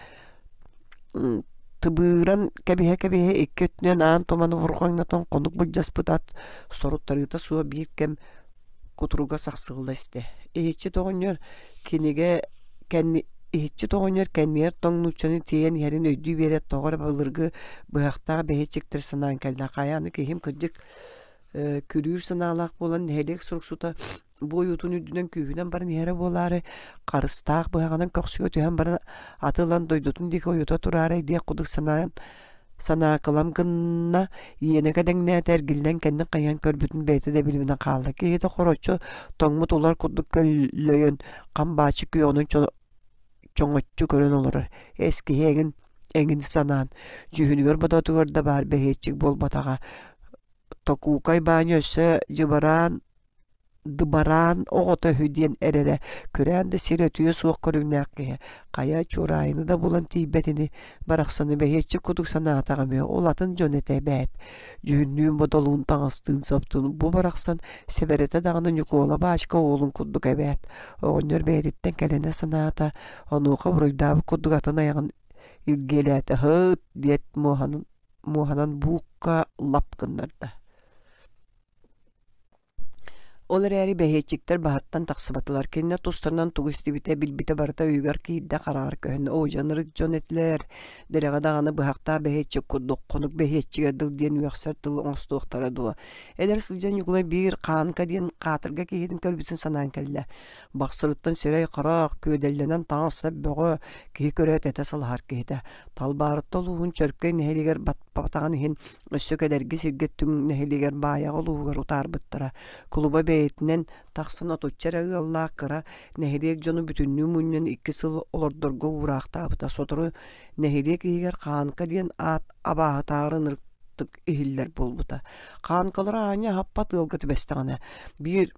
тыбыыран кэбиһэ-кэбиһэ икки өттүнэн аан туманы бурҕаҥнатан хонук былдьаспыт ат соруттарыыта суох биир кэм кутуруга сахсылла истэ. Иһиччит оҕонньор кинигэ кэнни иһиччит оҕонньор кэннигэр тоҥ нууччаны тиэйэн иһэрин өйдүү биэрэ тоҕо эрэ былыргы быһахтаах бэһиэччиктэр санаан кэллэ. Хайа аны киһим кырдьык күрүүр санаалаах буолан нэһилиэк суруксута бу ойуутун үрдүнэн күүһүнэн баран иһэрэ буолаары харыстаах быһаҕынан көхсүгэ түһэн баран аты ылан дойдутун диэки ойута тураарай диэх курдук санаан санаакылам гынна иэнэ кэдэҥнээтэ эргиллэн кэннин хайыһан көрбүтүн бэйэтэ да билиминэн хаалла киһитэ хороччу тоҥмут улар курдук көллөйөн хам бааччы күөҕүнэн чоҥоччу көрөн олорор эс киһи эҥин эҥин санаан дьүһүнүгэр бодотугар да баар бэһиэччик буолбатаҕа Токуукай Баанньа өссө дьыбараан дыбараан оҕото үһү диэн эрэрэ, күрээн да сир өтүө суох көрүҥнээх киһи, хайа Чуораайыны да булан тиийбэт ини, барахсаны бэһиэччик курдук санаатаҕым үһү, ол атын дьон этэ эбээт. Дьүһүннүүн бодолуун таҥастыын соптуун бу барахсан сэбэрэтэ даҕаны Ньукуола баачка уолун курдук эбээт. Оҕонньор бэйэтиттэн кэлэнэ санаата, онуоха буруйдаабыт курдук атын айаҕын илгиэлээтэ «Һыт» диэт муоһанын муоһанан буукка лап гыннарда. Ол эрээри бэһиэччиктэр баһыттан тахсыбатылар. Кинилэр тустарынан тугу истибитэ, билбитэ барыта өйүгэр киирдэ, хараҕар көһүннэ. Оо, дьоннорут дьон этилэр, дэлэҕэ даҕаны быһахтаах бэһиэччик курдук хонук бэһиэччигэ дыл диэн үөхсэр тыл оҥостуохтара дуо. Эдэр сылдьан Ньукулай биир Хаанка диэн хаатырга киһитин көрбүтүн санаан кэллэ. Бахсырыттан сирэй-харах, күөдэллэнэн таҥас-сап бөҕө, киһи көрөөт этэ салаһар киһитэ. Талбаарытта улууһун Чөркөй нэһилиэгэр баппатаҕын иһин өссө кэлэрги сиргэ түҥ нэһилиэгэр Баайаҕа улууһугар утаарбыттара. Кулуба бэйэтинэн тахсан отучча эрэ ыаллаах кыра нэһилиэк дьону бүтүннүү мунньан 2 сыл олордорго уураахтаабыта. Сотору нэһилиэк иһигэр Хаанка диэн аат абааһытааҕар ынырык чугастык иһиллэр буолбута. Хаанкалара аанньа аһаппат ыалга түбэстэҕинэ, биир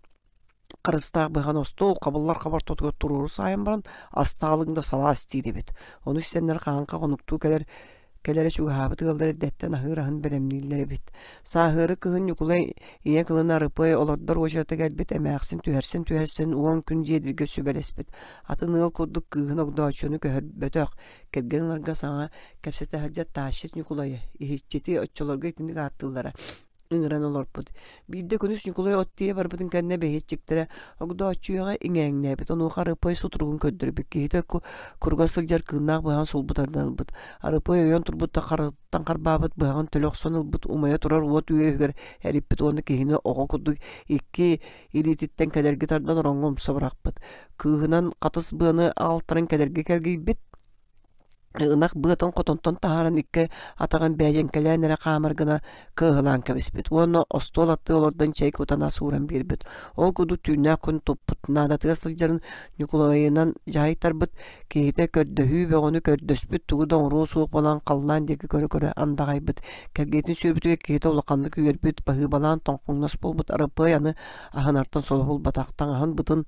харыстаах быһан остуол хабыллар хабар тотугар туруору саайан баран астаалыҥ да салаас диир эбит. Ону истэннэр хаанка хонуктуу кэлэр кэлэрэ чугаһаабыт ыаллар эрдэттэн аһыыр аһын бэлэмнииллэр эбит. Сааһыары кыһын Ньукулай ийэ кылын Арыпыай олордор уочарата кэлбит эмээхсин түһэрсэн-түһэрсэн уон күн дьиэлэргэ сүбэлэспит. Атын ыал курдук кыыһын огдооччуну көһөрбөтөх, кэргэн ыларга саҥа кэпсэтэ сылдьар Таащыт Ньукулайы, иһиччити оччолорго итинник ааттыыллара ыҥыран олорбут. Биирдэ күнүс Ньукулай от тиийэ барбытын кэннэ бэһиэччиктэрэ Огдооччуйаҕа иҥээҥнээбит, онуоха Арыпай сутуругун көрдөрбүт. Киһитэ куруга сылдьар кыыннаах быһаҕын сулбу тардан ылбыт. Арыпай ойон турбут да харытыттан харбаабыт быһаҕын төлө охсон ылбыт, умайа турар уот үөһүгэр эриппит уонна киһини оҕо курдук икки илиититтэн кэлэргэ тардан ороҥҥо умса бырахпыт. Кыыһынан хатыс быаны аҕалтаран кэлэргэ кэлгийбит. Ынах быатын хотонтон таһааран икки атаҕын бээдьэҥкэлээн эрэ хаамар гына кыаһылаан кэбиспит уонна остуол аттыы олордон чэй кутан ас ууран биэрбит. Ол курдук түүннээх күн туппут, наадатыгар сылдьарын Ньукулайынан дьаһайтарбыт киһитэ көрдөһүү бөҕөнү көрдөспүт, тугу да оҥоруо суох буолан халлаан диэки көрө-көрө андаҕайбыт. Кэргэтин сүөбүтүгэр киһитэ улаханнык үөрбүт, баһыыбалаан тоҥхоҥнос буолбут Араппыай аны аһынартан соло булбатах, таҥаһын бытын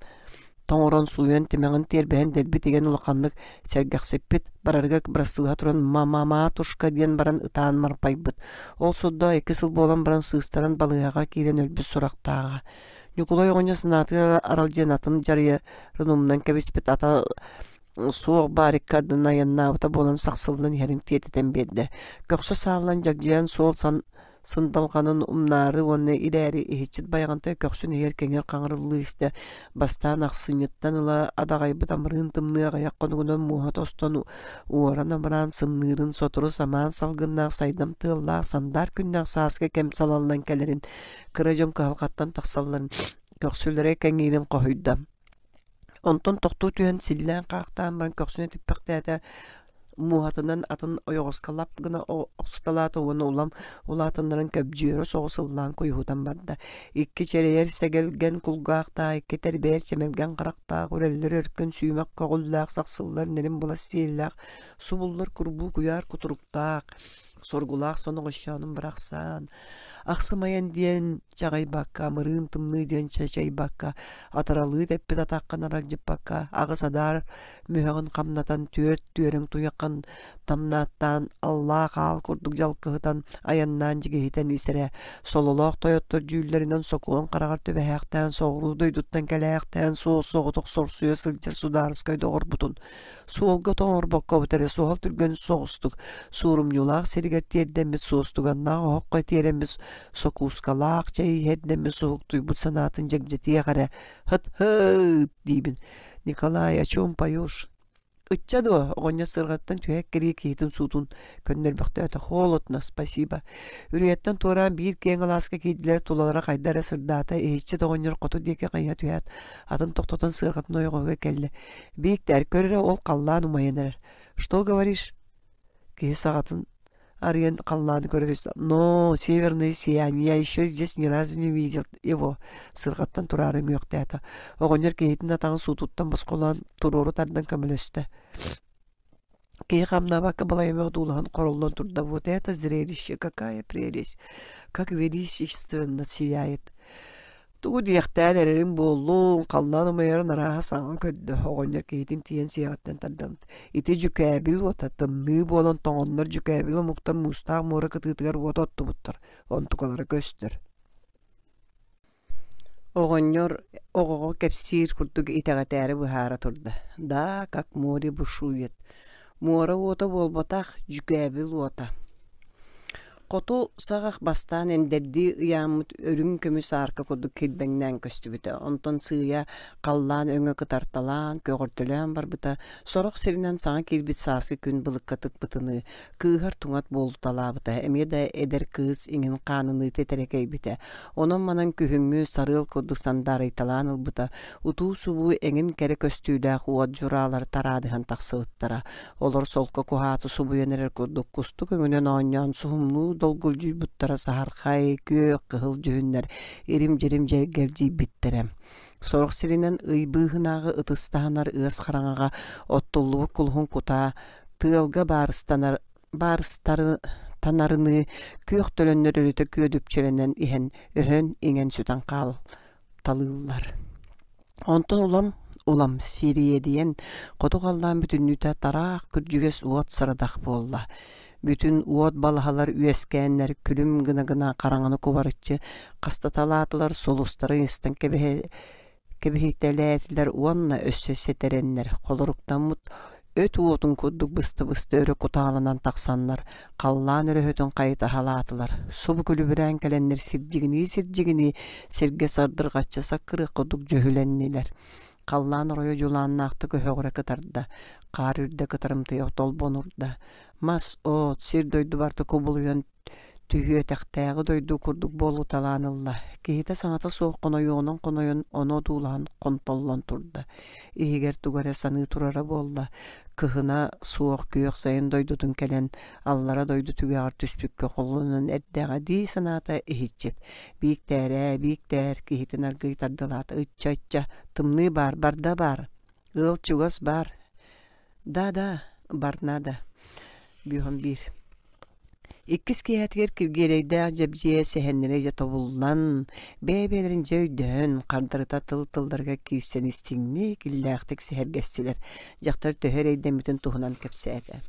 тоҥорон сууйан тимэҕин тиэрбэһин дэлби тигэн улаханнык сэргэхсиппит, барарыгар бырастыылаһа туран «мамамаатушка» диэн баран ытаан марпайбыт. Ол сурдоо икки сыл буолан баран сыыстаран балыыһаҕа киирэн өлбүт сурахтааҕа. Ньукулай оҕонньор санаатыгар аралдьыйан атын дьарыйарын умнан кэбиспит ата суох баар икки ардынан айаннаабыта буолан сахсыллан иһэрин тиэтэтэн биэрдэ. Көхсө сааллан дьагдьайан суол сан сындалҕанын умнаары уонна ирээри иһиччит Байаҕантай көхсүн иһигэр кэҥэр хаҥырыллыы истэ, бастаан ахсынньыттан ыла адаҕайбыт амырыын тымныы аҕыйах хонугунан муоһа тостон уоран абыраан сымныырын сотору самаан салгыннаах сайдам тыаллаах сандаар күннээх сааскы кэм салаллан кэлэрин кыра дьон кыһалҕаттан тахсалларын көхсүлэрэ кэҥиирин хоһуйда. Онтон тохтуу түһэн силлээн-хаахтаан баран көхсүнэ типпэхтээтэ, муоһатынан атын ойоҕоско лап гына охсуталаата уонна улам улаатыннаран көбдьүөрэ соҕус ыллаан куйуһутан барда. Икки чэрэйэр сэгэлгэн кулгаахтаах, икки тэрбэйэр чэмэлгэн харахтаах, үрэллэр өркөн сүүмэх көҕүллээх, сахсыллар нэлим былас сиэллээх, субуллар курбуу куйаар кутуруктаах, соргулаах соноҕосчоонун бырахсан, ахсым айан диэн чаҕыйбакка, амырыын тымныы диэн чачайбакка, атаралыы тэппит атаххын аралдьыппакка, аҕыс адаар мүһэҕин хамнатан, түөрт түөрэҥ туйаххын тамнааттаан, аллаах аал курдук дьалкыһытан, айаннаан дьигиһитэн ис эрэ, сололоох тойоттор дьүүллэринэн сокуон хараҕар түбэһээхтээн, соҕуруу дойдуттан кэлээхтээн, суос-соҕотох сорсуйа сылдьар судаарыскай доҕорбутун Суолга тоҥорбоккобут эрэ суһал түргэн соҕустук суорумньулаах сиригэр тиэрдэммит суостуганнаах оһоххо тиэрэммит сокуускалаах чэй иһэрдэммит суһуктуйбут санаатын дьэгдьэтиэх эрэ «Хыт-хыт» диибин. «Николай, о чем поешь?» Ычча дуо, оҕонньор сырҕаттан түһэ эккирии киһитин суутун көннөрбөхтөөтө. Холодно, спасибо. Үрүйэттэн туораан биир киэҥ алааска киирдилэр, тулалара хайда эрэ сырдаата, иһиччит оҕонньор хоту диэки хайыһа түһээт, атын тохтотон сыарҕатын ойоҕоһугар кэллэ. Бииктэр, көр эрэ, ол халлаан умайан эрэр. Что говоришь? Киһи саҕатын арыйан халлааны көрө түстэ. Но северное сияние, я еще здесь ни разу не видел его. Сырҕаттан тураары үҥүөхтээтэ. Оҕонньор киһитин атаҕын суутуттан босхолоон туруору тардан көмөлөстө. Киһи хамнаабакка балайымы одуулаһан хороллон турда. Вот это зрелище, какая прелесть, как величественно сияет. Тугу диэхтээн эрэриҥ буоллун, халлаан умайарын арааһа саҥа көрдө, оҕонньор киһитин тиийэн сиэҕиттэн тардаммыт. Ити дьүкээбил уота тымныы буолан тоҥоннор дьүкээбил омуктар муустаах муора кытыытыгар уот оттубуттар, онтукалара көстөр. Оҕонньор оҕоҕо кэпсиир курдук итэҕэтээри быһаара турда: «Да, как море бушует. Муора уота буолбатах, дьүкээбил уота Хоту саҕах бастаан эндэрдии ыйааммыт үрүҥ көмүс аарка курдук килбэҥнээн көстүбүтэ, онтон сыыйа халлаан өҥө кытарталаан, көҕөртөлөөн барбыта, сорох сиринэн саҥа киирбит сааскы күн былыкка тыкпытыныы, кыыһар туҥат буолуталаабыта, эмиэ да эдэр кыыс иҥин хааныныы тэтэрэкэйбитэ. Онон-манан күһүҥҥү сарыал курдук сандаарыйталаан ылбыта, утуу-субуу эҥин кэрэ көстүүлээх уот дьураалар тараадыһан тахсыбыттара. Олор солко куһааты субуйан эрэр курдук кустук өҥүнэн оонньоон суһумнуу долгулдьуйбуттара саһархай, күөх, кыһыл дьүһүннэр ирим-дьирим дьэргэлдьийбиттэрэ. Сорох сиринэн ый быыһынааҕы ытыс таһынар ыас хараҥаҕа оттуллубут кулуһун кутаа тыалга баарыстанар баарыстары санаата нарыныы, күөх төлөннөр өрүтэ күөдүпчэлэнэн иһэн өһөн иҥэн сүтэн хаалталыыллар. Онтон улам улам сириэдийэн хоту халлаан бүтүннүүтэ тараах күрдьүгэс уот сарадах буолла. Бүтүн уот балаһалар үөскээннэр күлүм гына-гына хараҥаны кубарыччы хастаталаатылар, сулустары истэн кэбиһитэлээтилэр уонна өссө сэтэрэннэр холоруктаммыт өт уотун курдук быста-быста өрө кутааланан тахсаннар халлаан өрөһөтүн хайытаһалаатылар. Субу күлүбүрээн кэлэннэр сирдьигинии-сирдьигинии сиргэ сардырҕаччы саккырыах курдук дьүһүлэннилэр. Халлаан оройо дьулааннаахтык өһөҕүрэ кытарда, хаар үрдэ кытарымтыйа толбонурда. Мас, от, сир-дойду барыта кубулуйан түһүөтэхтээҕи дойду курдук буолуталаан ылла. Киһитэ саҥата суох хонойуоҕунан хонойон ону одуулаһан хонтоллон турда. Иһигэр тугу эрэ саныы турара буолла. Кыһына суох күөх сайын дойдутун кэлэн аллара дойду түгэҕэр түспүккэ холонон эрдэҕэ дии санаата иһиччит. Бииктээрээ, бииктээр киһитин аргыый тардылаата ычча-ычча, тымныы баар, барда баар, ыал чугас баар. Да-да, бар надо. Бүһүн биир. Иккис киэһэтигэр Киргиэлэйдээх Дьэбдьиэ сэһэннэрэ дьэ тобуллан, бэйэ-бэйэлэрин дьэ өйдөһөн, хардарыта тыл-тылларыгар киирсэн истиҥник, иллээхтик сэһэргэстилэр. Дьахтар төһө эрэйдэммитин туһунан кэпсээтэ.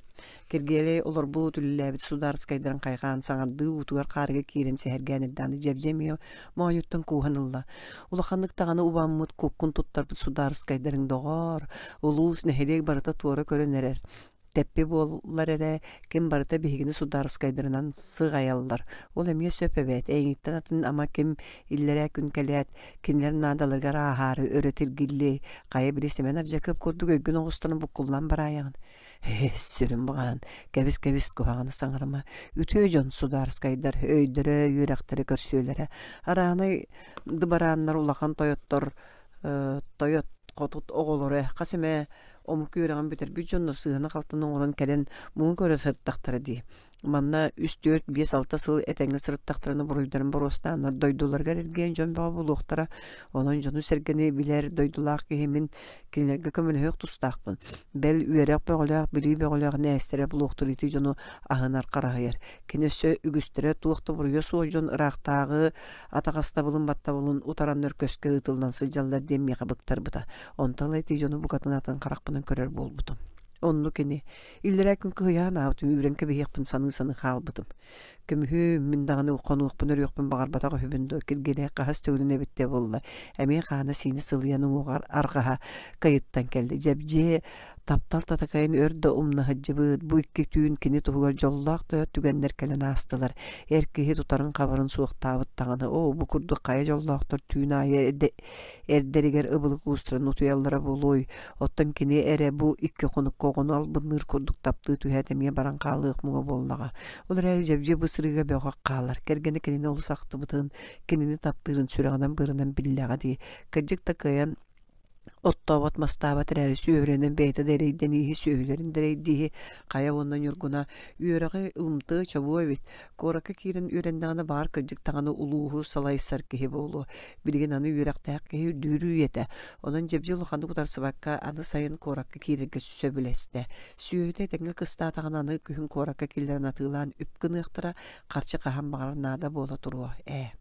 Киргиэлэй олорбут, үлэлээбит судаарыскайдарын хайҕаан саҥардыы уутугар-хаарыгар киирэн сэһэргээн эрдэҕинэ Дьэбдьиэ эмиэ моонньуттан кууһан ылла. Улаханнык даҕаны убаммыт, куккун туттарбыт судаарыскайдарыҥ доҕоор, улуус, нэһилиэк барыта туора көрөн эрэр. Тэппи буоллар эрэ, ким барыта биһигини судаарыскайдарынан сыҕайаллар. Ол эмиэ сөп эбээт, эйигиттэн атын ама ким иллэрээ күн кэлээт, кинилэр наадаларыгар ааһаары өрө тиргиллиэй, хайа били Сэмэн Ардьакыап курдук өйгүн оҕустаран буккуллан бараайаҕын. Ээ, сүрүн баҕаан, кэбис-кэбис куһаҕаны саҥарыма. Үтүө дьон судаарыскайдар өйдөрө, үөрэхтэрэ, көрсүөлэрэ. Араанай дыбарааннар улахан тойоттор тойот хотут оҕолоро хас эмэ омук үөрэҕин бүтэрбит дьоннор сыыһаны-халтыны оҥорон кэлэн муҥу көрө сырыттахтара дии. Манна үс, түөрт, биэс, алта сыл этэҥҥэ сырыттахтарына буруйдарын боруостааннар дойдуларыгар эргийэн дьон бөҕө буолуохтара. Онон дьону-сэргэни билэр дойдулаах киһи мин кинилэргэ көмөлөһүөх тустаахпын. Бэл үөрэх бөҕөлөөх, билии бөҕөлөөх нээстэрэ булуохтур ити дьону аһынар хараһыйар. Кини өссө үгүстэрэ туох да буруйа суох дьон ыраахтааҕы атаҕастабылын баттабылын утараннар көскө ыытыллан сылдьаллар диэн миэхэ быктарбыта. Онтон ыла ити дьону букатын атын харахпынан көрөр буолбутум. Оннук ини. Иллэрээ күн кыһыйаан аабытым үүрэн кэбиһиэхпин саныы-саныы хаалбытым. Көмүһүм, мин даҕаны хонуохпун-өрүөхпүн баҕарбатах үһүбүн дуо, Киргиэлэй хаһыс төгүлүн эбиттэ буолла. Эмиэ хаана-сиинэ сылыйан уҥуоҕар арҕаһа кыйыттан кэллэ. Дьэбдьиэ Таптал татакайын өр да умна сылдьыбыт, бу икки түүн кини туһугар дьоллоох да түгэннэр кэлэн аастылар. Эр киһи тутарын-хабарын суохтаабыт даҕаны, оо, бу курдук хайа дьоллоохтор түүн аайы эрдэригэр ыбылы куустаран утуйаллара буолуой? Оттон кини эрэ бу икки хонукка оҕону албынныыр курдук таптыы түһээт эмиэ баран хаалыах муҥа буоллаҕа. Ол эрээри Дьэбдьиэ бу сырыыга бөҕөх хаалар. Кэргэнэ кинини олус ахтыбытын, кинини таптыырын сүрэҕинэн-быарынан биллэҕэ дии. Кырдьык да кыайан Оттообот, мастаабат эрээри сүөһүлэнэн бэйэтэ да эрэйдэнииһи, сүөһүлэрин да эрэйдииһи, хайа уонна Ньургуна үөрэҕи ылымтыа чобуо эбит. Куоракка киирэн үөрэннэҕинэ баҕар кырдьык даҕаны улууһу салайсар киһи буолуо. Билигин аны үөрэхтээх киһи үрдүүр үйэтэ. Онон Дьэбдьи улаханнык утарсыбакка аны сайын куоракка киирэргэ сөбүлэстэ. Сүөһүтэ этэҥҥэ кыстаатаҕына аны күһүн куоракка киллэрэн атыылаан үп гыныахтара, харчы хаһан баҕарар наада буола туруо ээ.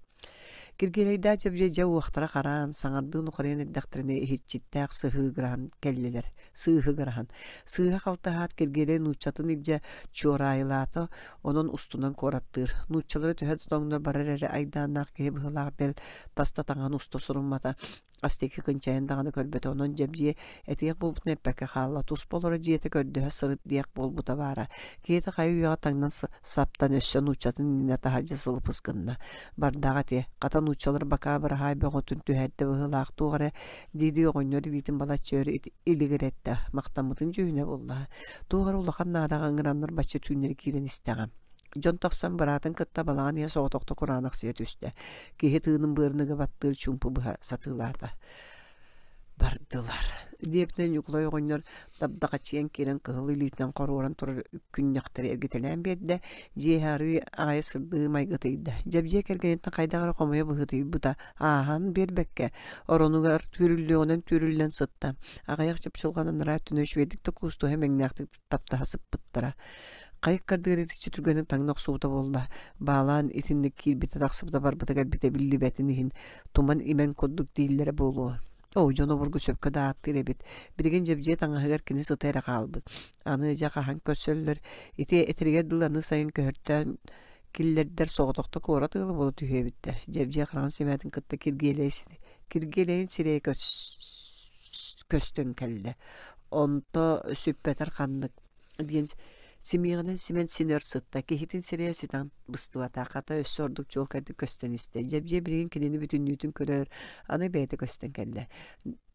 Киргиэлэйдээх Дьэбдьиэ дьэ уохтара хараан, саҥардыы нухарыйан эрдэхтэринэ иһиччиттээх сыһыыгыраһан кэллилэр, сыыһыгыраһан. Сыыһа халтаһаат Киргиэлэй нууччатын илдьэ чуораайылаата, онон устунан куораттыыр. Нууччалары төһө да тоҥнор барар эрэ айдааннаах киһи быһыылаах бэл таста таҥаһын уста суруммата. Астыки кынчайан даҕаны көрбөтө, онон Дьэбдьиэ этиэх буолбутун эппэккэ хаалла, туспа олорор дьиэтэ көрдөһө сырыт диэх буолбута баара. Киһитэ хайа үйэҕэ таҥнан саптан өссө нууччатын иннинэ таһырдьа сылыпыс гынна. Бардаах этиэ, хата нууччалар бакаа быраһаай бөҕөтүн түһэрдэ быһыылаах туох эрэ дии-дии оҕонньор илиитин балачча өр илигирэттэ, махтаммытын дьүһүнэ буолла. Туох эрэ улахан наадаҕа ыҥыраннар бачча түүннэри киирэн истэҕэ. Дьон тахсан быраатын кытта балаҕан иһэ соҕотохто кураанахсыйа түстэ. Киһи тыынын быарыныга баттыыр чуумпу быһа сатыылаата. Бардылар. Диэбитинэн Ньукулай оҕонньор дабдахаччыйан киирэн кыһыл илиитинэн хоруоран турар күннэхтэри эргитэлээн биэрдэ, дьиэ арыы аҕайа сырдыы майгытыйда. Дьэбдьиэ кэргэниттэн хайдах эрэ хомойо быһыытыйбыта ааһан биэрбэккэ, оронугар түүрүллүөҕүнэн түүрүллэн сытта. Аҕыйах чыпчылҕан анараа өттүнэн үчүгэйдик да куустуһа имэҥнээхтик таптаһа сыппыттара. Хайык кардыгар итиччэ түргэнник таҥна охсубута буолла. Баалаан итинник киирбитэ тахсыбыта барбыта кэлбитэ биллибэтин иһин туман имэн курдук дииллэрэ буолуо. Оо, дьон обургу сөпкө да ааттыыр эбит. Билигин Дьэбдьиэ таҥаһыгар кини сыта эрэ хаалбыт. Аны дьэ хаһан көрсөллөр, ити этэригэр дылы аны сайын көһөртөөн киллэрдэр соҕотохто куорат ыала буола түһүө эбиттэр. Дьэбдьиэ хараҕын симээтин кытта Киргиэлэй Киргиэлэйин сирэйэ көстөн кэллэ. Онто сүппэтэр ханнык диэн симиэҕинэн симэн син өр сытта. Киһитин сирэйэ сүтэн быстыбата, хата өссө ордук чуолкайдык көстөн истэ. Дьэбдьиэ билигин кинини бүтүннүүтүн көрөр, аны бэйэтэ көстөн кэллэ.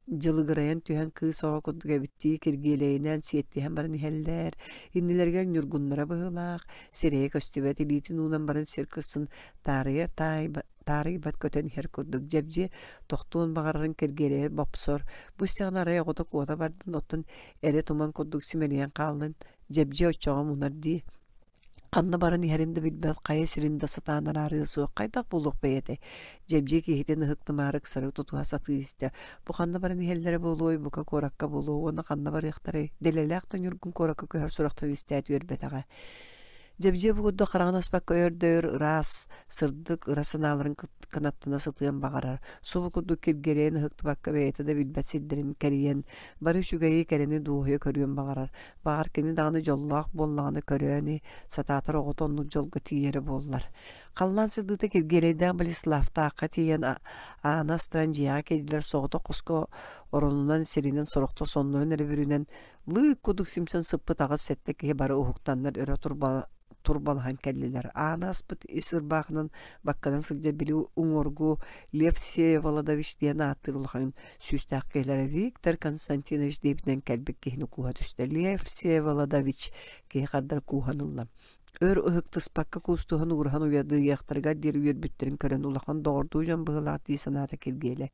Дьылыгырайан түһэн кыыс оҕо курдук эбиттии Киргиэлэйинээн сиэттиһэн баран иһэллэр. Иннилэригэр ньургуннара быһыылаах, сирэйэ көстүбэт, илиитин уунан баран сир кырсын таарыйа таайба таарыйбат көтөн иһэр курдук Дьэбдьиэ тохтуон баҕарарын Киргиэлэйэ бопсор. Бу истэҕинэ арай оҕото куота бардын, оттон эрэ туман курдук симэлийэн хааллын, Дьэбдьиэ оччоҕо мунар дии. Ханна баран иһэрин да билбэт, хайа сирин да сатаан араарыа суох, хайдах буолуох бэйэтэй? Дьэбдьиэ киһитин ыһыктымаары ыксары тутуһа сатыы истэ. Бу ханна баран иһэллэрэ буолуой, бука куоракка буолуо уонна ханна барыахтарай? Дэлэлээх да Ньургун куоракка көһөр сурахтан истээт үөрбэтэҕэ. Дьэбдьиэ бу курдук хараҕын аспакка өөр ыраас, сырдык, ыра санааларын кынаттана сытыан баҕарар. Субу курдук киргиэлэйэн ыһыктыбакка бэйэтэ да билбэт сирдэрин кэрийэн, бары үчүгэйи, кэрэни дуоһуйа көрүөн баҕарар. Баҕар кини даҕаны дьоллоох буоллаҕына көрөөнү, сатаатар оҕото оннук дьолго тиийэрэ буоллар. Халлаан сырдыыта Киргиэлэйдээх Болеславтаахха тиийэн ааны астаран дьиэҕэ киирдилэр соҕотох хоско оронунан, сиринэн сорохтор соннорун эрэ бүрүнэн лыык курдук симсэн сыппыт аҕыс-сэттэ киһи бары уһуктаннар өрө турбалаһан кэллилэр. Ааны аспыт ис ырбаахынан бакканан сылдьар били уҥуоргу Лев Всеволодович диэн ааттыыр улахан сүүстээх киһилэрэ Виктор Константинович диэбитинэн кэлбит киһини кууһа түстэ. Лев Всеволодович киһи хардар кууһан ылла. Өр ыһыктыспакка куустуһан уураһан уйадыйыахтарыгар диэри үөрбүттэрин көрөн улахан доҕордуу дьон быһыылаах дии санаата Киргиэлэй.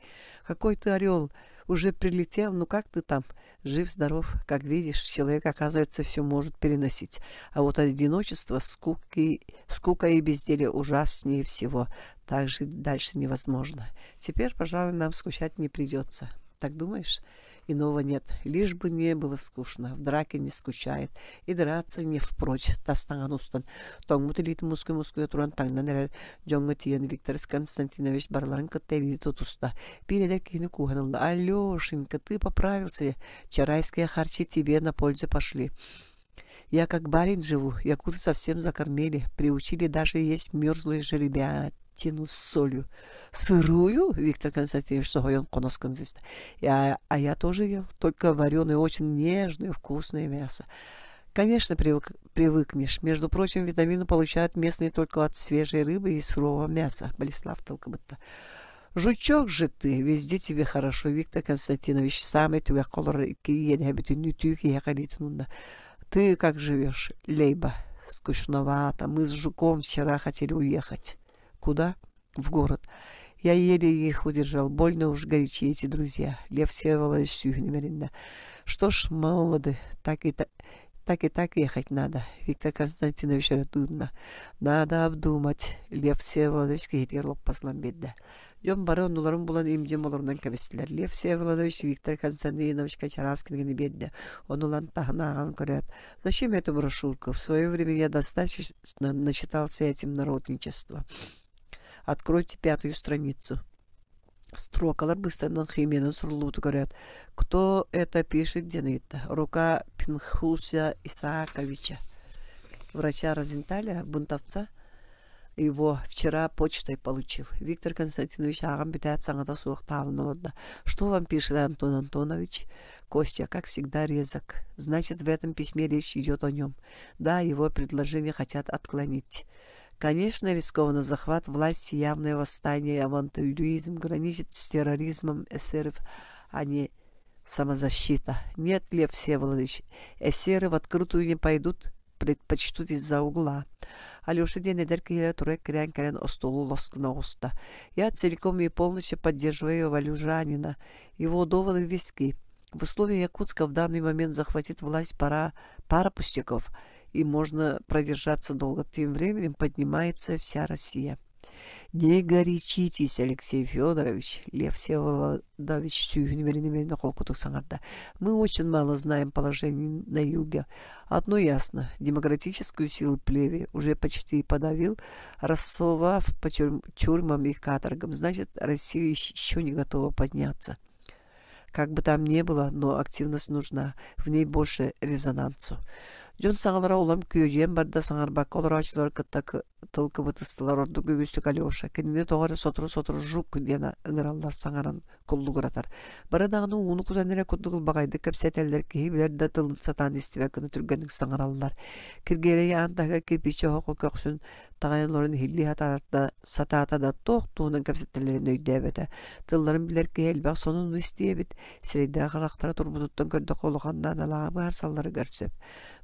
«Какой ты орел! Уже прилетел, ну как ты там?» Жив-здоров, как видишь, человек, оказывается, все может переносить. А вот одиночество, скуки, скука и безделие ужаснее всего. Так жить дальше невозможно. Теперь, пожалуй, нам скучать не придется. Так думаешь? Иного нет. Лишь бы не было скучно. В драке не скучает. И драться не впрочь. Тастаҥан устан. Тоҥмут илиитин мускуй-мускуйа туран таҥнан эрэр дьоҥҥо тиийэн Виктор Константинович барыларын кытта илии тутуста. Биир эдэр киһини кууһан ылла. «Алешенька, ты поправился. Чарайские харчи тебе на пользу пошли. Я как барин живу, якуты совсем закормили, приучили даже есть мерзлую жеребятину с солью. Сырую, Виктор Константинович соһуйан хонос гына түстэ. А я тоже ел, только вареное, очень нежное, вкусное мясо. Конечно, привыкнешь. Между прочим, витамины получают местные только от свежей рыбы и сырого мяса. Болеслав тыл кыбытта. Жучок же ты, везде тебе хорошо, Виктор Константинович, саамай түгэххэ олорор икки иэдэһэ бүтүннүү түү киһиэхэ илиитин уунна. Ты как живешь, Лейба? Скучновато. Мы с Жуком вчера хотели уехать. Куда? В город. Я еле их удержал. Больно уж горячи эти друзья. Лев Всеволодович сүүһүн имэриннэ. Что ж, молоды, так и так, так и так ехать надо. Виктор Константинович өрө Надо обдумать. Лев Всеволодович киһитигэр лоппаслан биэрдэ. Дьон бары оннуларын булан им-дьим олорунан кэбистилэр. Лев Всеволодович Виктор Константиновичка чараас кинигэни биэрдэ. Ону ылан таһын ааҕан көрөөт, «Зачем эту брошюрку? В свое время я достаточно начитался этим народничества. Откройте пятую страницу». Строкалар быстанан химиянан суруллубуту көрөөт, «Кто это пишет?» диэн ыйытта. Рука Пинхуса Исааковича, врача Розенталя, бунтовца, его вчера почтой получил. Виктор Константинович ааҕан бүтээт саҥата суох таалан олордо. Что вам пишет Антон Антонович? Костя, как всегда, резок. Значит, в этом письме речь идет о нем. Да, его предложение хотят отклонить. Конечно, рискованно захват власти, явное восстание, авантюризм граничит с терроризмом эсеров, а не самозащита. Нет, Лев Всеволодович, эсеры в открытую не пойдут, предпочтут из-за угла. Алеша диэн эдэр киһи тура кирээн кэлэн остуолу лоскуна оҕуста. Я целиком и полностью поддерживаю Валюжанина. Его доводы вески. В условиях Якутска в данный момент захватить власть пора, пара пустяков, и можно продержаться долго. Тем временем поднимается вся Россия. Не горячитесь, Алексей Федорович, Лев Всеволодович сүүһүн имэринэ-имэринэ холкутук саҥарда. Мы очень мало знаем положение на юге. Одно ясно, демократическую силу плеве уже почти подавил, рассовав по тюрьмам и каторгам. Значит, Россия еще не готова подняться. Как бы там ни было, но активность нужна, в ней больше резонансу. Дьон саҥалара улам күөдьүйэн барда саҥарбакка олороочулар кытта тыл кыбытыстылар ордук үгүстүк Алеша кинини тоҕо эрэ сотору-сотору жук диэн ыҥыраллар саҥаран куллугуратар. Бары даҕаны ууну кутан эрэ курдук ылбаҕайдык кэпсэтэллэр киһи билэр да тылын сатаан истибэт гына түргэнник саҥараллар. Киргиэлэй аан таһыгар кирпииччэ оһоххо көхсүн таҕайан олорон иһиллии сатаата, сатаата да туох туһунан кэпсэтэллэрин өйдөөбөтө. Тылларын билэр киһи элбэх сонуну истиэбит, сирэйдээх харахтара турбутуттан көрдөххө улахан наадалааҕы быһаарсалларыгар сөп.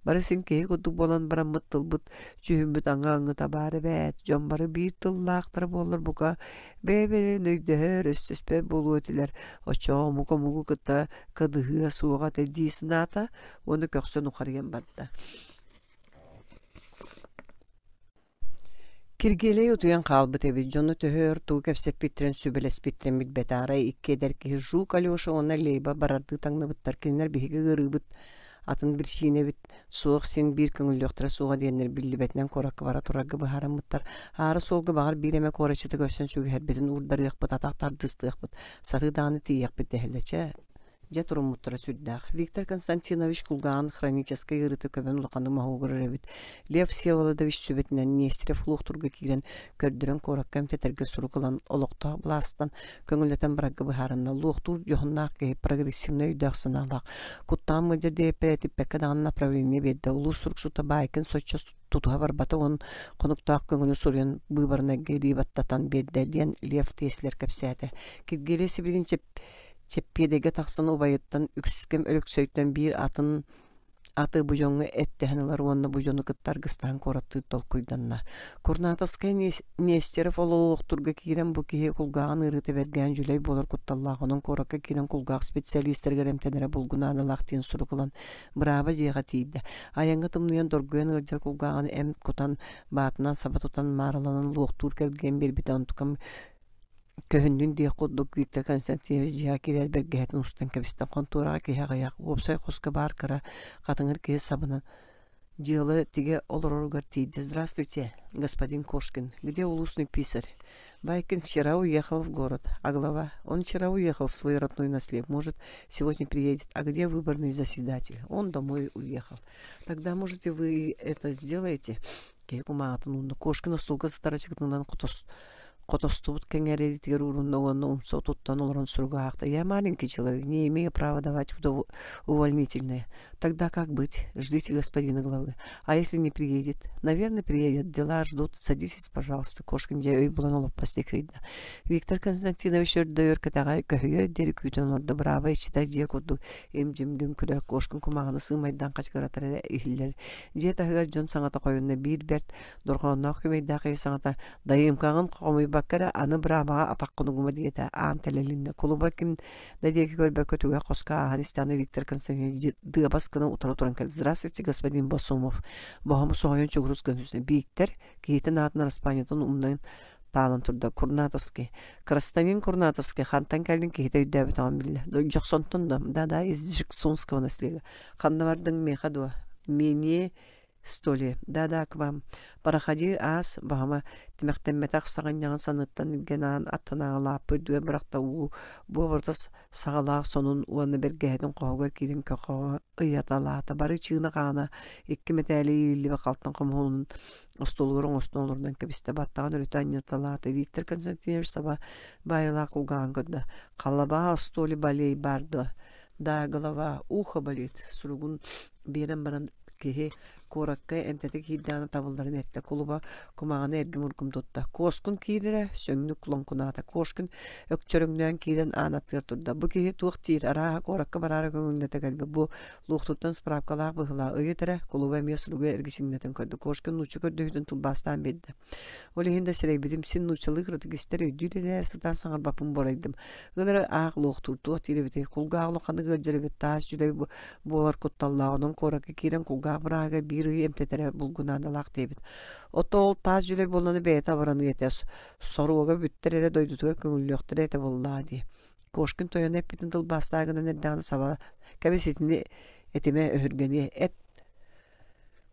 Бары син киһи курдук буолан бараммыт тылбыт дьүһүммүт аҥы-аҥыта баар эбээт, дьон бары биир тыллаахтара буоллар бука бэйэ-бэйэлэрин өйдөһөр, өстөспөт буолуо этилэр, оччоҕо омук омугу кытта кыдыһыа суоҕа этэ дии санаата уонна көхсө нухарыйан барда. Киргиэлэй утуйан хаалбыт эбит, дьоно төһө өр тугу кэпсэппиттэрин, сүбэлэспиттэрин билбэтэ. Арай икки эдэр киһи Жук Алеша уонна Лейба барардыы таҥныбыттар. Кинилэр биһиги ыарыыбыт атын биричиинэбит суох син биир көҥүллүөхтэрэ суоҕа диэннэр биллибэтинэн куоракка бара турарга быһаарыммыттар. Аара суолга баҕар биир эмэ куораччыты көрсөн сүгэһэрбитин уурдарыахпыт, атах тардыстыахпыт, сатыы даҕаны тиийиэхпит дэһэллэр. Чэ, Дьэ туруммуттара сүрдээх. Виктор Константинович кулгааҕын хроническай ыарыыта көбөн улаханнык моһуогурар эбит. Лев Всеволодович сүбэтинэн Нестерев луохтуурга киирэн көрдөрөн куоракка эмтэтэргэ сурук ылан олохтоох былаастан көҥүллэтэн барарга быһаарынна. Луохтуур дьоһуннаах киһи прогрессивнай өйдөөх-санаалаах. Куттаан мылдьар диэппэр этиппэккэ даҕаны направление биэрдэ. Улуус суруксута Баайкин соччо тутуһа барбата уон хонуктаах көҥүлү суруйан быыбарынайга илии баттатан биэрдэ диэн Лев Теслер кэпсээтэ. Киргиэлэй сибилигин Чэппиэдэйгэ тахсан убайыттан үксүкэм Өлөксөйтөн биир атын аты бу дьоҥҥо эттэһэн ылар уонна бу дьону кытта аргыстаһан куораттыыр толкуйданна. Курнатовскай Нестеров олоҕуохтурга киирэн бу киһи кулгааҕын ыарыыта бэргээн дьүлэй буолар кутталлаах, онон куоракка киирэн кулгаах специалистарыгар эмтэнэрэ булгу наадалаах диэн сурук ылан бырааба дьиэҕэ тиийдэ. Айаҥҥа тымныйан доргуйан ыалдьар кулгааҕын эмп кутан, баатынан саба тутан маараланан луохтуур кэлгиэн биэрбитэ онтукам Көһүннүн диэх курдук Виктор Константинович дьиэҕэ киирээт бэргэһэтин устан кэбистэ. Хонтуораҕа киһи аҕыйах, уопсай хоско баар кыра, хатыҥыр киһи сабынан дьыала тигэ олороругар тиийдэ. «Здравствуйте, господин Кошкин. Где улусный писарь?» «Байкин вчера уехал в город. А глава? Он вчера уехал в свой родной наслед. Может, сегодня приедет. А где выборный заседатель? Он домой уехал. Тогда, можете, вы это сделаете?» Киһи кумааҕытын уунна. Кошкин остуолга сытар ачыкытынан хотостубут кэҥээридитигэр уурунна уонна умса туттан олорон суругу аахта. «Я маленький человек, не имею права давать увольнительное. Тогда как быть? Ждите господина главы. А если не приедет? Наверное, приедет. Дела ждут. Садитесь, пожалуйста». Кошкин дьэ өй булан олоппос диэки ыйда. Виктор Константинович өрдөйөр кэтэҕэ көһүйэр диэри күүтэн олордо. Бырааба иччитэ дьиэ курдук им-дьим лүҥкүрэр Кошкин кумааҕыны сыымайдаан хачыгыратар эрэ иһиллэр. Дьиэ таһыгар дьон саҥата хойунна биир бэрт дорҕоонноох күмэйдээх киһи саҥата «Дайыымкаҕын хомуйбакка эрэ аны быраабаҕа атаххын угума» диэтэ аан тэлэлиннэ. Кулуба ким да диэки көрбөккө түгэх хоско ааһан истэҕинэ Виктор Константинович дыабас гына утары туран кэллэ. «Здравствуйте, господин Босумов». Боһому соһуйан чугурус гына түстэ. Бииктэр киһитин аатын араспаанньатын умнан таалан турда. Курнатовский. Гражданин Курнатовский хантан кэллин киһитэ өйдөөбөтөҕүн биллэ. Дьохсонтон да, да-да, из Джексонского наслега. Ханна бардыҥ миэхэ дуо? Миэниэ столе. Да-да, к вам. Проходи аас, баһыма тимэхтэммэтэх саҕынньаҕын саныттан илгэн аан аттынааҕы лааппы үрдүгэр бырахта уу буобурата саҕалаах сонун уонна бэргэһэтин хоһугар киирэн көхөҕө ыйаталаата. Бары чыына-хаана икки мэтээли иилиллибит халтан хомуһунун остуолугар оҥостон олорунан кэбистэ. Баттаҕын өрүтэ анньыталаата. Виктор Константинович саба баайылаах кулгааҕын көрдө. Халабаа остуоле балей бар дуо? Да, голова, ухо болит суругун биэрэн баран киһи куоракка эмтэтэ киирдэҕинэ табылларын эттэ. Кулуба кумаҕаны эргим-ургум тутта. Куоскун киирэрэ, сөҥнүк лоҥкунаата. Кошкин өкчөрөҥнөөн киирэн аан аттыгар турда. Бу киһи туох диир, арааһа куоракка бараары көҥүллэтэ кэлбит. Бу луохтуттан справкалаах быһыылаах. Ыйыт эрэ, кулуба эмиэ суругу эргичиҥнэтэн көрдө. Кошкин нуучча көрдөһүүтүн тылбаастаан биэрдэ. Ол иһин да сэрэйбитим син нууччалыы кыратык истэр өйдүүр эрэ сытаан саҥарбаппын буорайдым. Ылара аах луохтуур туох диир эбитий? Кулгаах улаханнык ыалдьар эбит, таас дьүлэй буолар кутталлаах. Онон куоракка киирэн кулгаах бырааһыгар биир биир ый эмтэтэрэ булгунаадалаах диэбит. Ото ол таас дьүлэй буолланы бэйэтэ абыраныа этэ, соруога бүттэр эрэ дойдутугар көҥүллүөхтэрэ этэ буоллаҕа дии. Кошкин тойоно эппитин тылбаастаа гынан эрдэҕинэ саба кэбис итини этимэ өһүргэниэ эт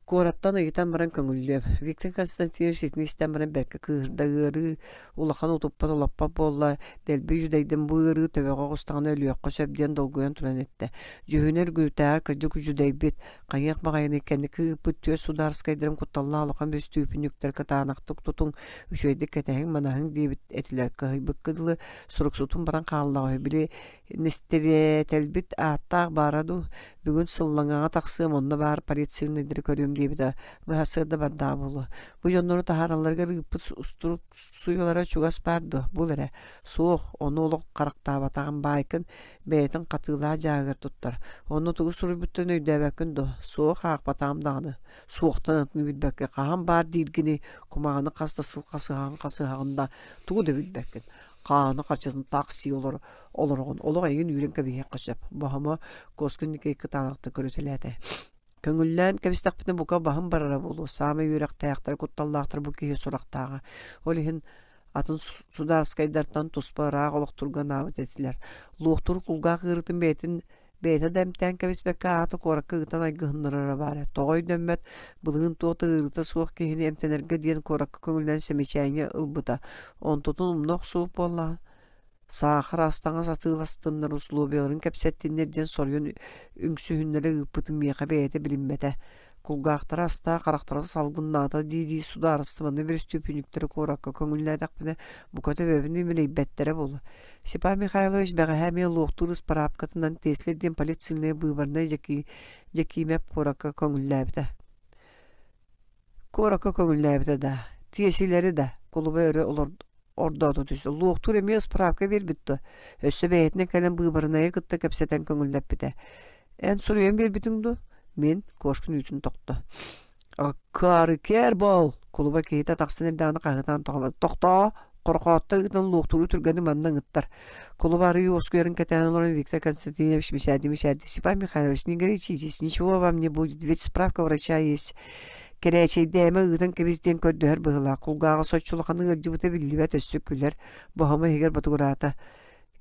Куораттан ыйытан баран көҥүллүөм. Виктор Константинович итини истэн баран бэркэ кыыһырда, ыарыы улахан утуппат олоппот буолла, дэлби дьүдэйдим бу ыарыы төбөҕө оҕустаҕына өлүөххэ сөп диэн долгуйан туран эттэ. Дьүһүнэ үргүтээҕэр кырдьык дьүдэйбит, хайыах баҕайыный кэнники ыыппыт түөрт судаарыскайдарын кутталлаах улахан бүрүстүүпүнньүктэр кытаанахтык тутуҥ, үчүгэйдик кэтэһиҥ-манаһыҥ диэбит этилэр. Кыһыйбыкка дылы суруксутун баран хааллаҕа үһү, били Нэстирээтэлбит ааттаах баара дуу, бүгүн Сыллаҥаҕа тахсыам, онно баар полицейнайдары көрүөм диэбитэ быһаарсыар да бардаҕа буолуо. Бу дьоннору таһааралларыгар ыыппыт устурук-суйалара чугас баар дуо, бул эрэ. Суох, ону олох харахтаабатаҕым баайкын бэйэтин хатыылаах дьааһыгар туттар. Онно тугу суруйбуттарын өйдөөбөккүн дуо? Суох, аахпатаҕым даҕаны. Суохтан атыны билбэккэ хаһан баар дииргиний, кумааҕыны хас да сыл хасыһаҕын-хасыһаҕын да тугу да билбэккин. Хааны харчытын таах сии олор олороҕун олох эйигин үүрэн кэбиһиэххэ сөп Боһомо Коскин кытаанахтык көрүтэлээтэ көҥүллээн кэбистэхпитинэ бука баһым барара буолуо саамай үөрэхтээхтэр кутталлаахтар бу киһи сурахтааҕа ол иһин атын судаарскайдартан туспа ыраах олохторго анаабыт этилэр луохтуур кулгаах ыарыытын бэйэтин Бэйэтэ да эмтээн кэбиспэккэ аата куоракка ыытан айгыһыннарара баара. Тоҕо өйдөммөт, былырыын туох да ыарыыта суох киһини эмтэнэргэ диэн куоракка көҥүллээн сэмэчээҥҥэ ылбыта. Онтутун умна охсубут буоллаҕа. Саахар ас-таҥас атыыластыннар, условияларын кэпсэттиннэр диэн соруйан үҥсүһүннэрэ ыыппытын миэхэ бэйэтэ билиммэтэ. Кулгаахтара астаах, харахтара салгыннаата дии-дии судаарыстыбаннай бөрөстүүпүнньүктэри куоракка көҥүллээтэхпинэ, бука төбөбүн имэрийбэттэрэ буолуо. Степан Михайлович бэҕэһээ эмиэ луохтуур ыспараапкатынан Теслер диэн политсильнай быыбарнай Дьэкиимэп куоракка көҥүллээбитэ. Куоракка көҥүллээбитэ да, тиэсилэри да кулуба өрө ордоото түстэ. Луохтуур эмиэ ыспыраапка биэрбит дуо? Өссө бэйэтинэн кэлэн быыбарынайы кытта кэпсэтэн көҥүллэппитэ. Эн суруйан биэрбитиҥ дуо? Мин кошкин үүтүн тохто. Аккаарыкер буол! Кулуба киһитэ тахсан эрдэҕинэ хаһыытаан тохтоо! Хорохоотто ыытан луохтууру түргэнник манна ыҥыттар. Кулуба арыый уоскуйарын кэтээн олорон Виктор Константинович мичээрдии-мичээрдии Степан Михайлович, не горячитесь, ничего вам не будет, ведь справка врача есть. Кэрээчэйдээмэ ыытан кэбис диэн көрдөһөр быһыылаах. Кулгааҕа соччо улаханнык ыалдьыбыта биллибэт, өссө күлэр. Боһомо иһигэр ботугураата.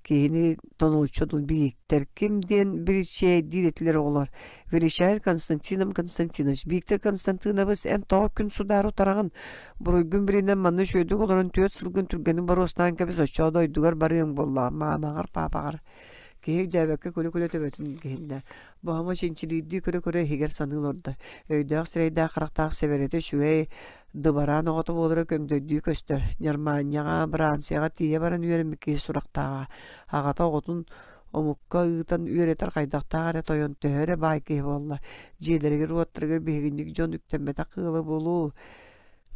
Киһини тонулуччу Бииктэр ким диэн биричээйдиир этилэр оҕолор. Величай Константином Константинович. Бииктэр Константинович эн тоҕо күн судаару утараҕын? Буруйгун билинэн манна үчүгэйдик олорон түөрт сылгын түргэнник боруостаан кэбис оччоҕо дойдугар барыаҥ буоллаҕа маамаҕар паапаҕар. Киһи өйдөөбөккө күлэ-күлэ төбөтүн киһиннэ. Боһомо чинчилиирдии көрө-көрө иһигэр саныы олордо. Өйдөөх сирэйдээх харахтаах сэбэрэтэ үчүгэй Дыбараан оҕото буолара көҥдөйдүү көстөр. Ньармаанньаҕа, Францияҕа тиийэ баран үөрэммит киһи сурахтааҕа. Аҕата оҕотун омукка ыытан үөрэтэр хайдахтаах эрэ тойон төһө эрэ баай киһи буолла. Дьиэлэригэр-уоттарыгар биһигинньик дьон үктэммэтэх ыала буолуо.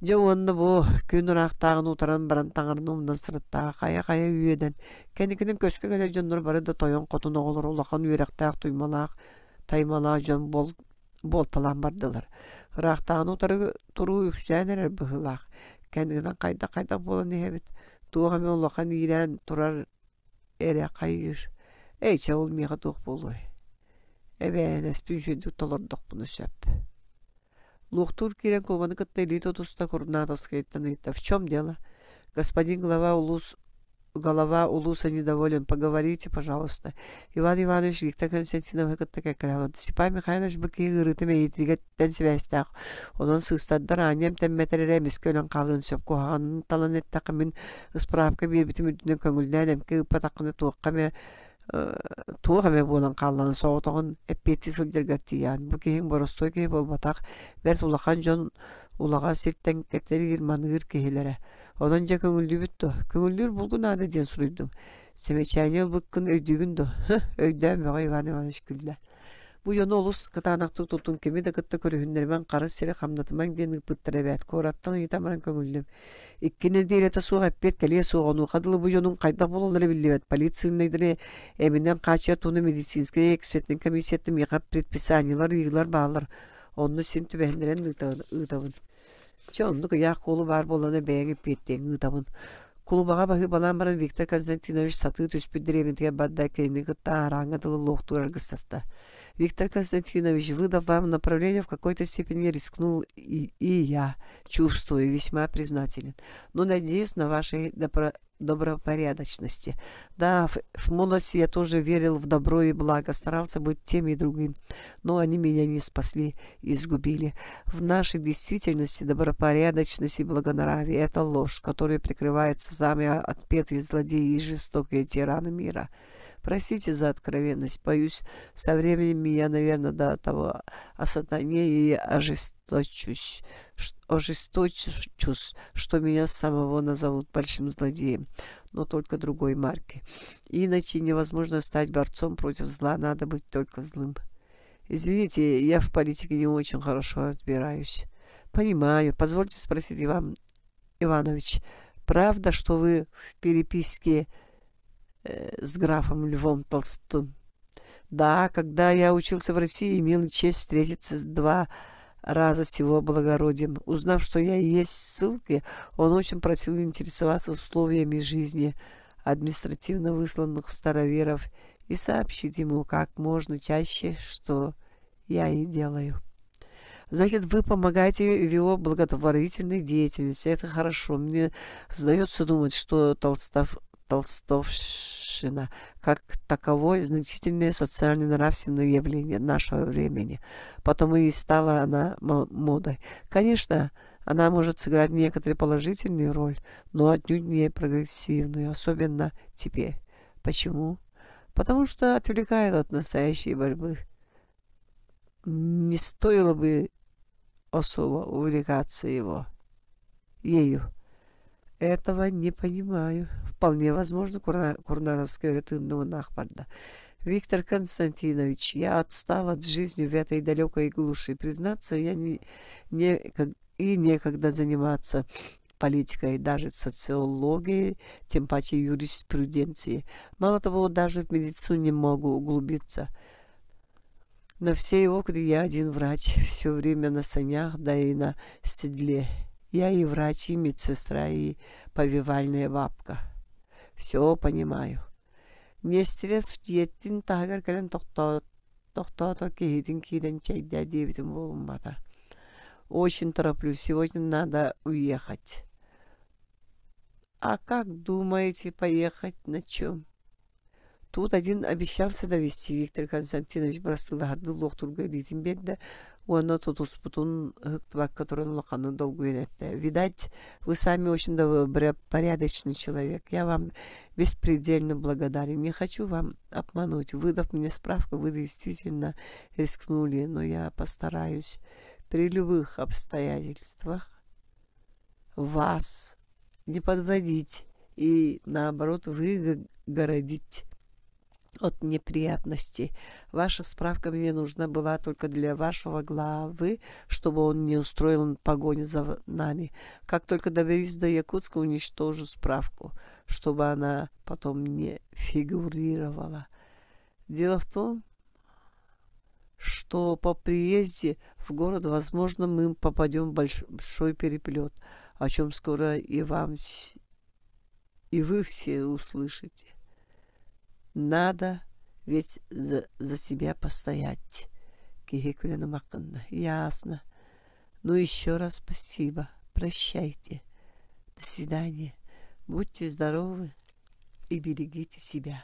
Дьэ уонна бу күн ыраахтааҕын утаран баран таҥараны умнан сырыттаҕа хайа-хайа үөдэн. Кэнникинэн көскө кэлэр дьоннор бары да тойон-хотун оҕолоро улахан үөрэхтээх туймалаах, таймалаах дьон буол буолталаан бардылар. Ыраахтааҕыны утары туруу үксээн эрэр быһыылаах. Кэннинэн хайдах-хайдах буолан иһэбит, туох эмэ улахан иирээн турар эрэ хайыыр. Эй, чэ, ол миэхэ туох буолуой? Эбээнэспин үчүгэйдик толордохпуна сөп. Луохтуур киирэн кулубаны кытта илии тутуста Курнатовскайтан ыйытта: «В чем дело? Господин глава улус Голова улуса недоволен, поговорите, пожалуйста. Иван Иванович Виктор Константиновы кытта кэккэлэһэн Степан Михайлович бу киһи ыарыыта мэйиитигэр сибээстээх. Онон сыыстардар аанньа эмтэммэтэр эрэ эмискэ өлөн хаалыан сөп. Куһаҕанын талан эттэххэ мин ыспыраапка биэрбитим үрдүнэн көҥүллээн эмкэ ыыппатаххына туохха эмэ туох эмэ буолан хааллаҕына соҕотоҕун эппиэттии сылдьаргар тиийэҕин. Бу киһиҥ боростуой киһи буолбатах, бэрт улахан дьон улаҕа сиртэн кэтэриир-маныыр киһилэрэ. Онон дьэ көҥүллүүбүт дуо? Көҥүллүүр булгу наада диэн суруйдум. Сэмэчээни ылбыккын өйдүүгүн дуо? Һы, өйдөөн бөҕө Иван Иванович күллэ. Бу дьону олус кытаанахтык тутун кими да кытта көрүһүннэримэҥ, харыс сири хамнатымаҥ диэн ыыппыттар эбээт. Куораттан ыйытан баран көҥүллүм. Икки нэдиэлэтэ суох эппиэт кэлиэ суох. Онуоха дылы бу дьонуҥ хайдах буолаллара биллибэт. Полицейнайдары эминэн хааччыйар туһунан медицинскэй экспертнэй комиссияттан миэхэ предписаниелар, ыйыылар бааллар. Онно син түбэһиннэрэн ыытабын. Чэ, оннук ыйаах куолу баар буоллаҕына бэйэҥ эппиэттиэҥ, ыытабын. Кулубаҕа баһыыбалаан баран Виктор Константинович сатыы түспүт дэриэбинэтигэр барда, кинини кытта аарааҥҥа дылы луохтуур аргыстаста. Виктор Константинович, выдав вам направление, в какой-то степени рискнул и, и я, чувствую, весьма признателен. Но надеюсь на вашей добро добропорядочности. Да, в, в молодости я тоже верил в добро и благо, старался быть тем и другим, но они меня не спасли и сгубили. В нашей действительности добропорядочность и благонравие – это ложь, которой прикрываются самые отпетые злодеи и жестокие тираны мира. Простите за откровенность, боюсь, со временем я, наверное, до того осатанею и ожесточусь, ожесточусь, что меня самого назовут большим злодеем, но только другой марки. Иначе невозможно стать борцом против зла, надо быть только злым. Извините, я в политике не очень хорошо разбираюсь. Понимаю. Позвольте спросить, Иван Иванович, правда, что вы в переписке с графом Львом Толстым? Да, когда я учился в России, имел честь встретиться два раза с его благородием. Узнав, что я есть в ссылке, он очень просил интересоваться условиями жизни административно высланных староверов и сообщить ему как можно чаще, что я и делаю. Значит, вы помогаете в его благотворительной деятельности. Это хорошо. Мне сдается думать, что Толстов, толстовщина как таковое значительное социально-нравственное явление нашего времени. Потому и стала она модой. Конечно, она может сыграть некоторую положительную роль, но отнюдь не прогрессивную, особенно теперь. Почему? Потому что отвлекает от настоящей борьбы. Не стоило бы особо увлекаться его, ею. Этого не понимаю. Вполне возможно, Курнановская Ахпарда. Виктор Константинович, я отстал от жизни в этой далекой глуши. Признаться, я не, не, и некогда заниматься политикой, даже социологией, тем паче юриспруденцией. Мало того, даже в медицину не могу углубиться. На всей округе я один врач, все время на санях, да и на седле. Я и врач, и медсестра, и повивальная бабка. Все понимаю. Нестерев дьиэтин таһыгар кэлэн тохтоото киһитин киирэн чэйдээ диэбитин буолуммата. Очень тороплюсь, сегодня надо уехать. А как думаете поехать на чем? Тут один обещался довести Виктор Константинович бырастыылаһардыы луохтуурга илиитин биэрдэ уонна тутуспутун ыһыктыбакка туран улаханнык долгуйан эттэ. Видать, вы сами очень добропорядочный человек. Я вам беспредельно благодарен. Не хочу вам обмануть. Выдав мне справку, вы действительно рискнули, но я постараюсь при любых обстоятельствах вас не подводить и, наоборот, выгородить от неприятностей. Ваша справка мне нужна была только для вашего главы, чтобы он не устроил погоню за нами. Как только доберусь до Якутска, уничтожу справку, чтобы она потом не фигурировала. Дело в том, что по приезде в город, возможно, мы попадем в большой переплет, о чем скоро и вам, и вы все услышите. Надо ведь за, за себя постоять. Ясно. Ну, еще раз спасибо. Прощайте. До свидания. Будьте здоровы и берегите себя.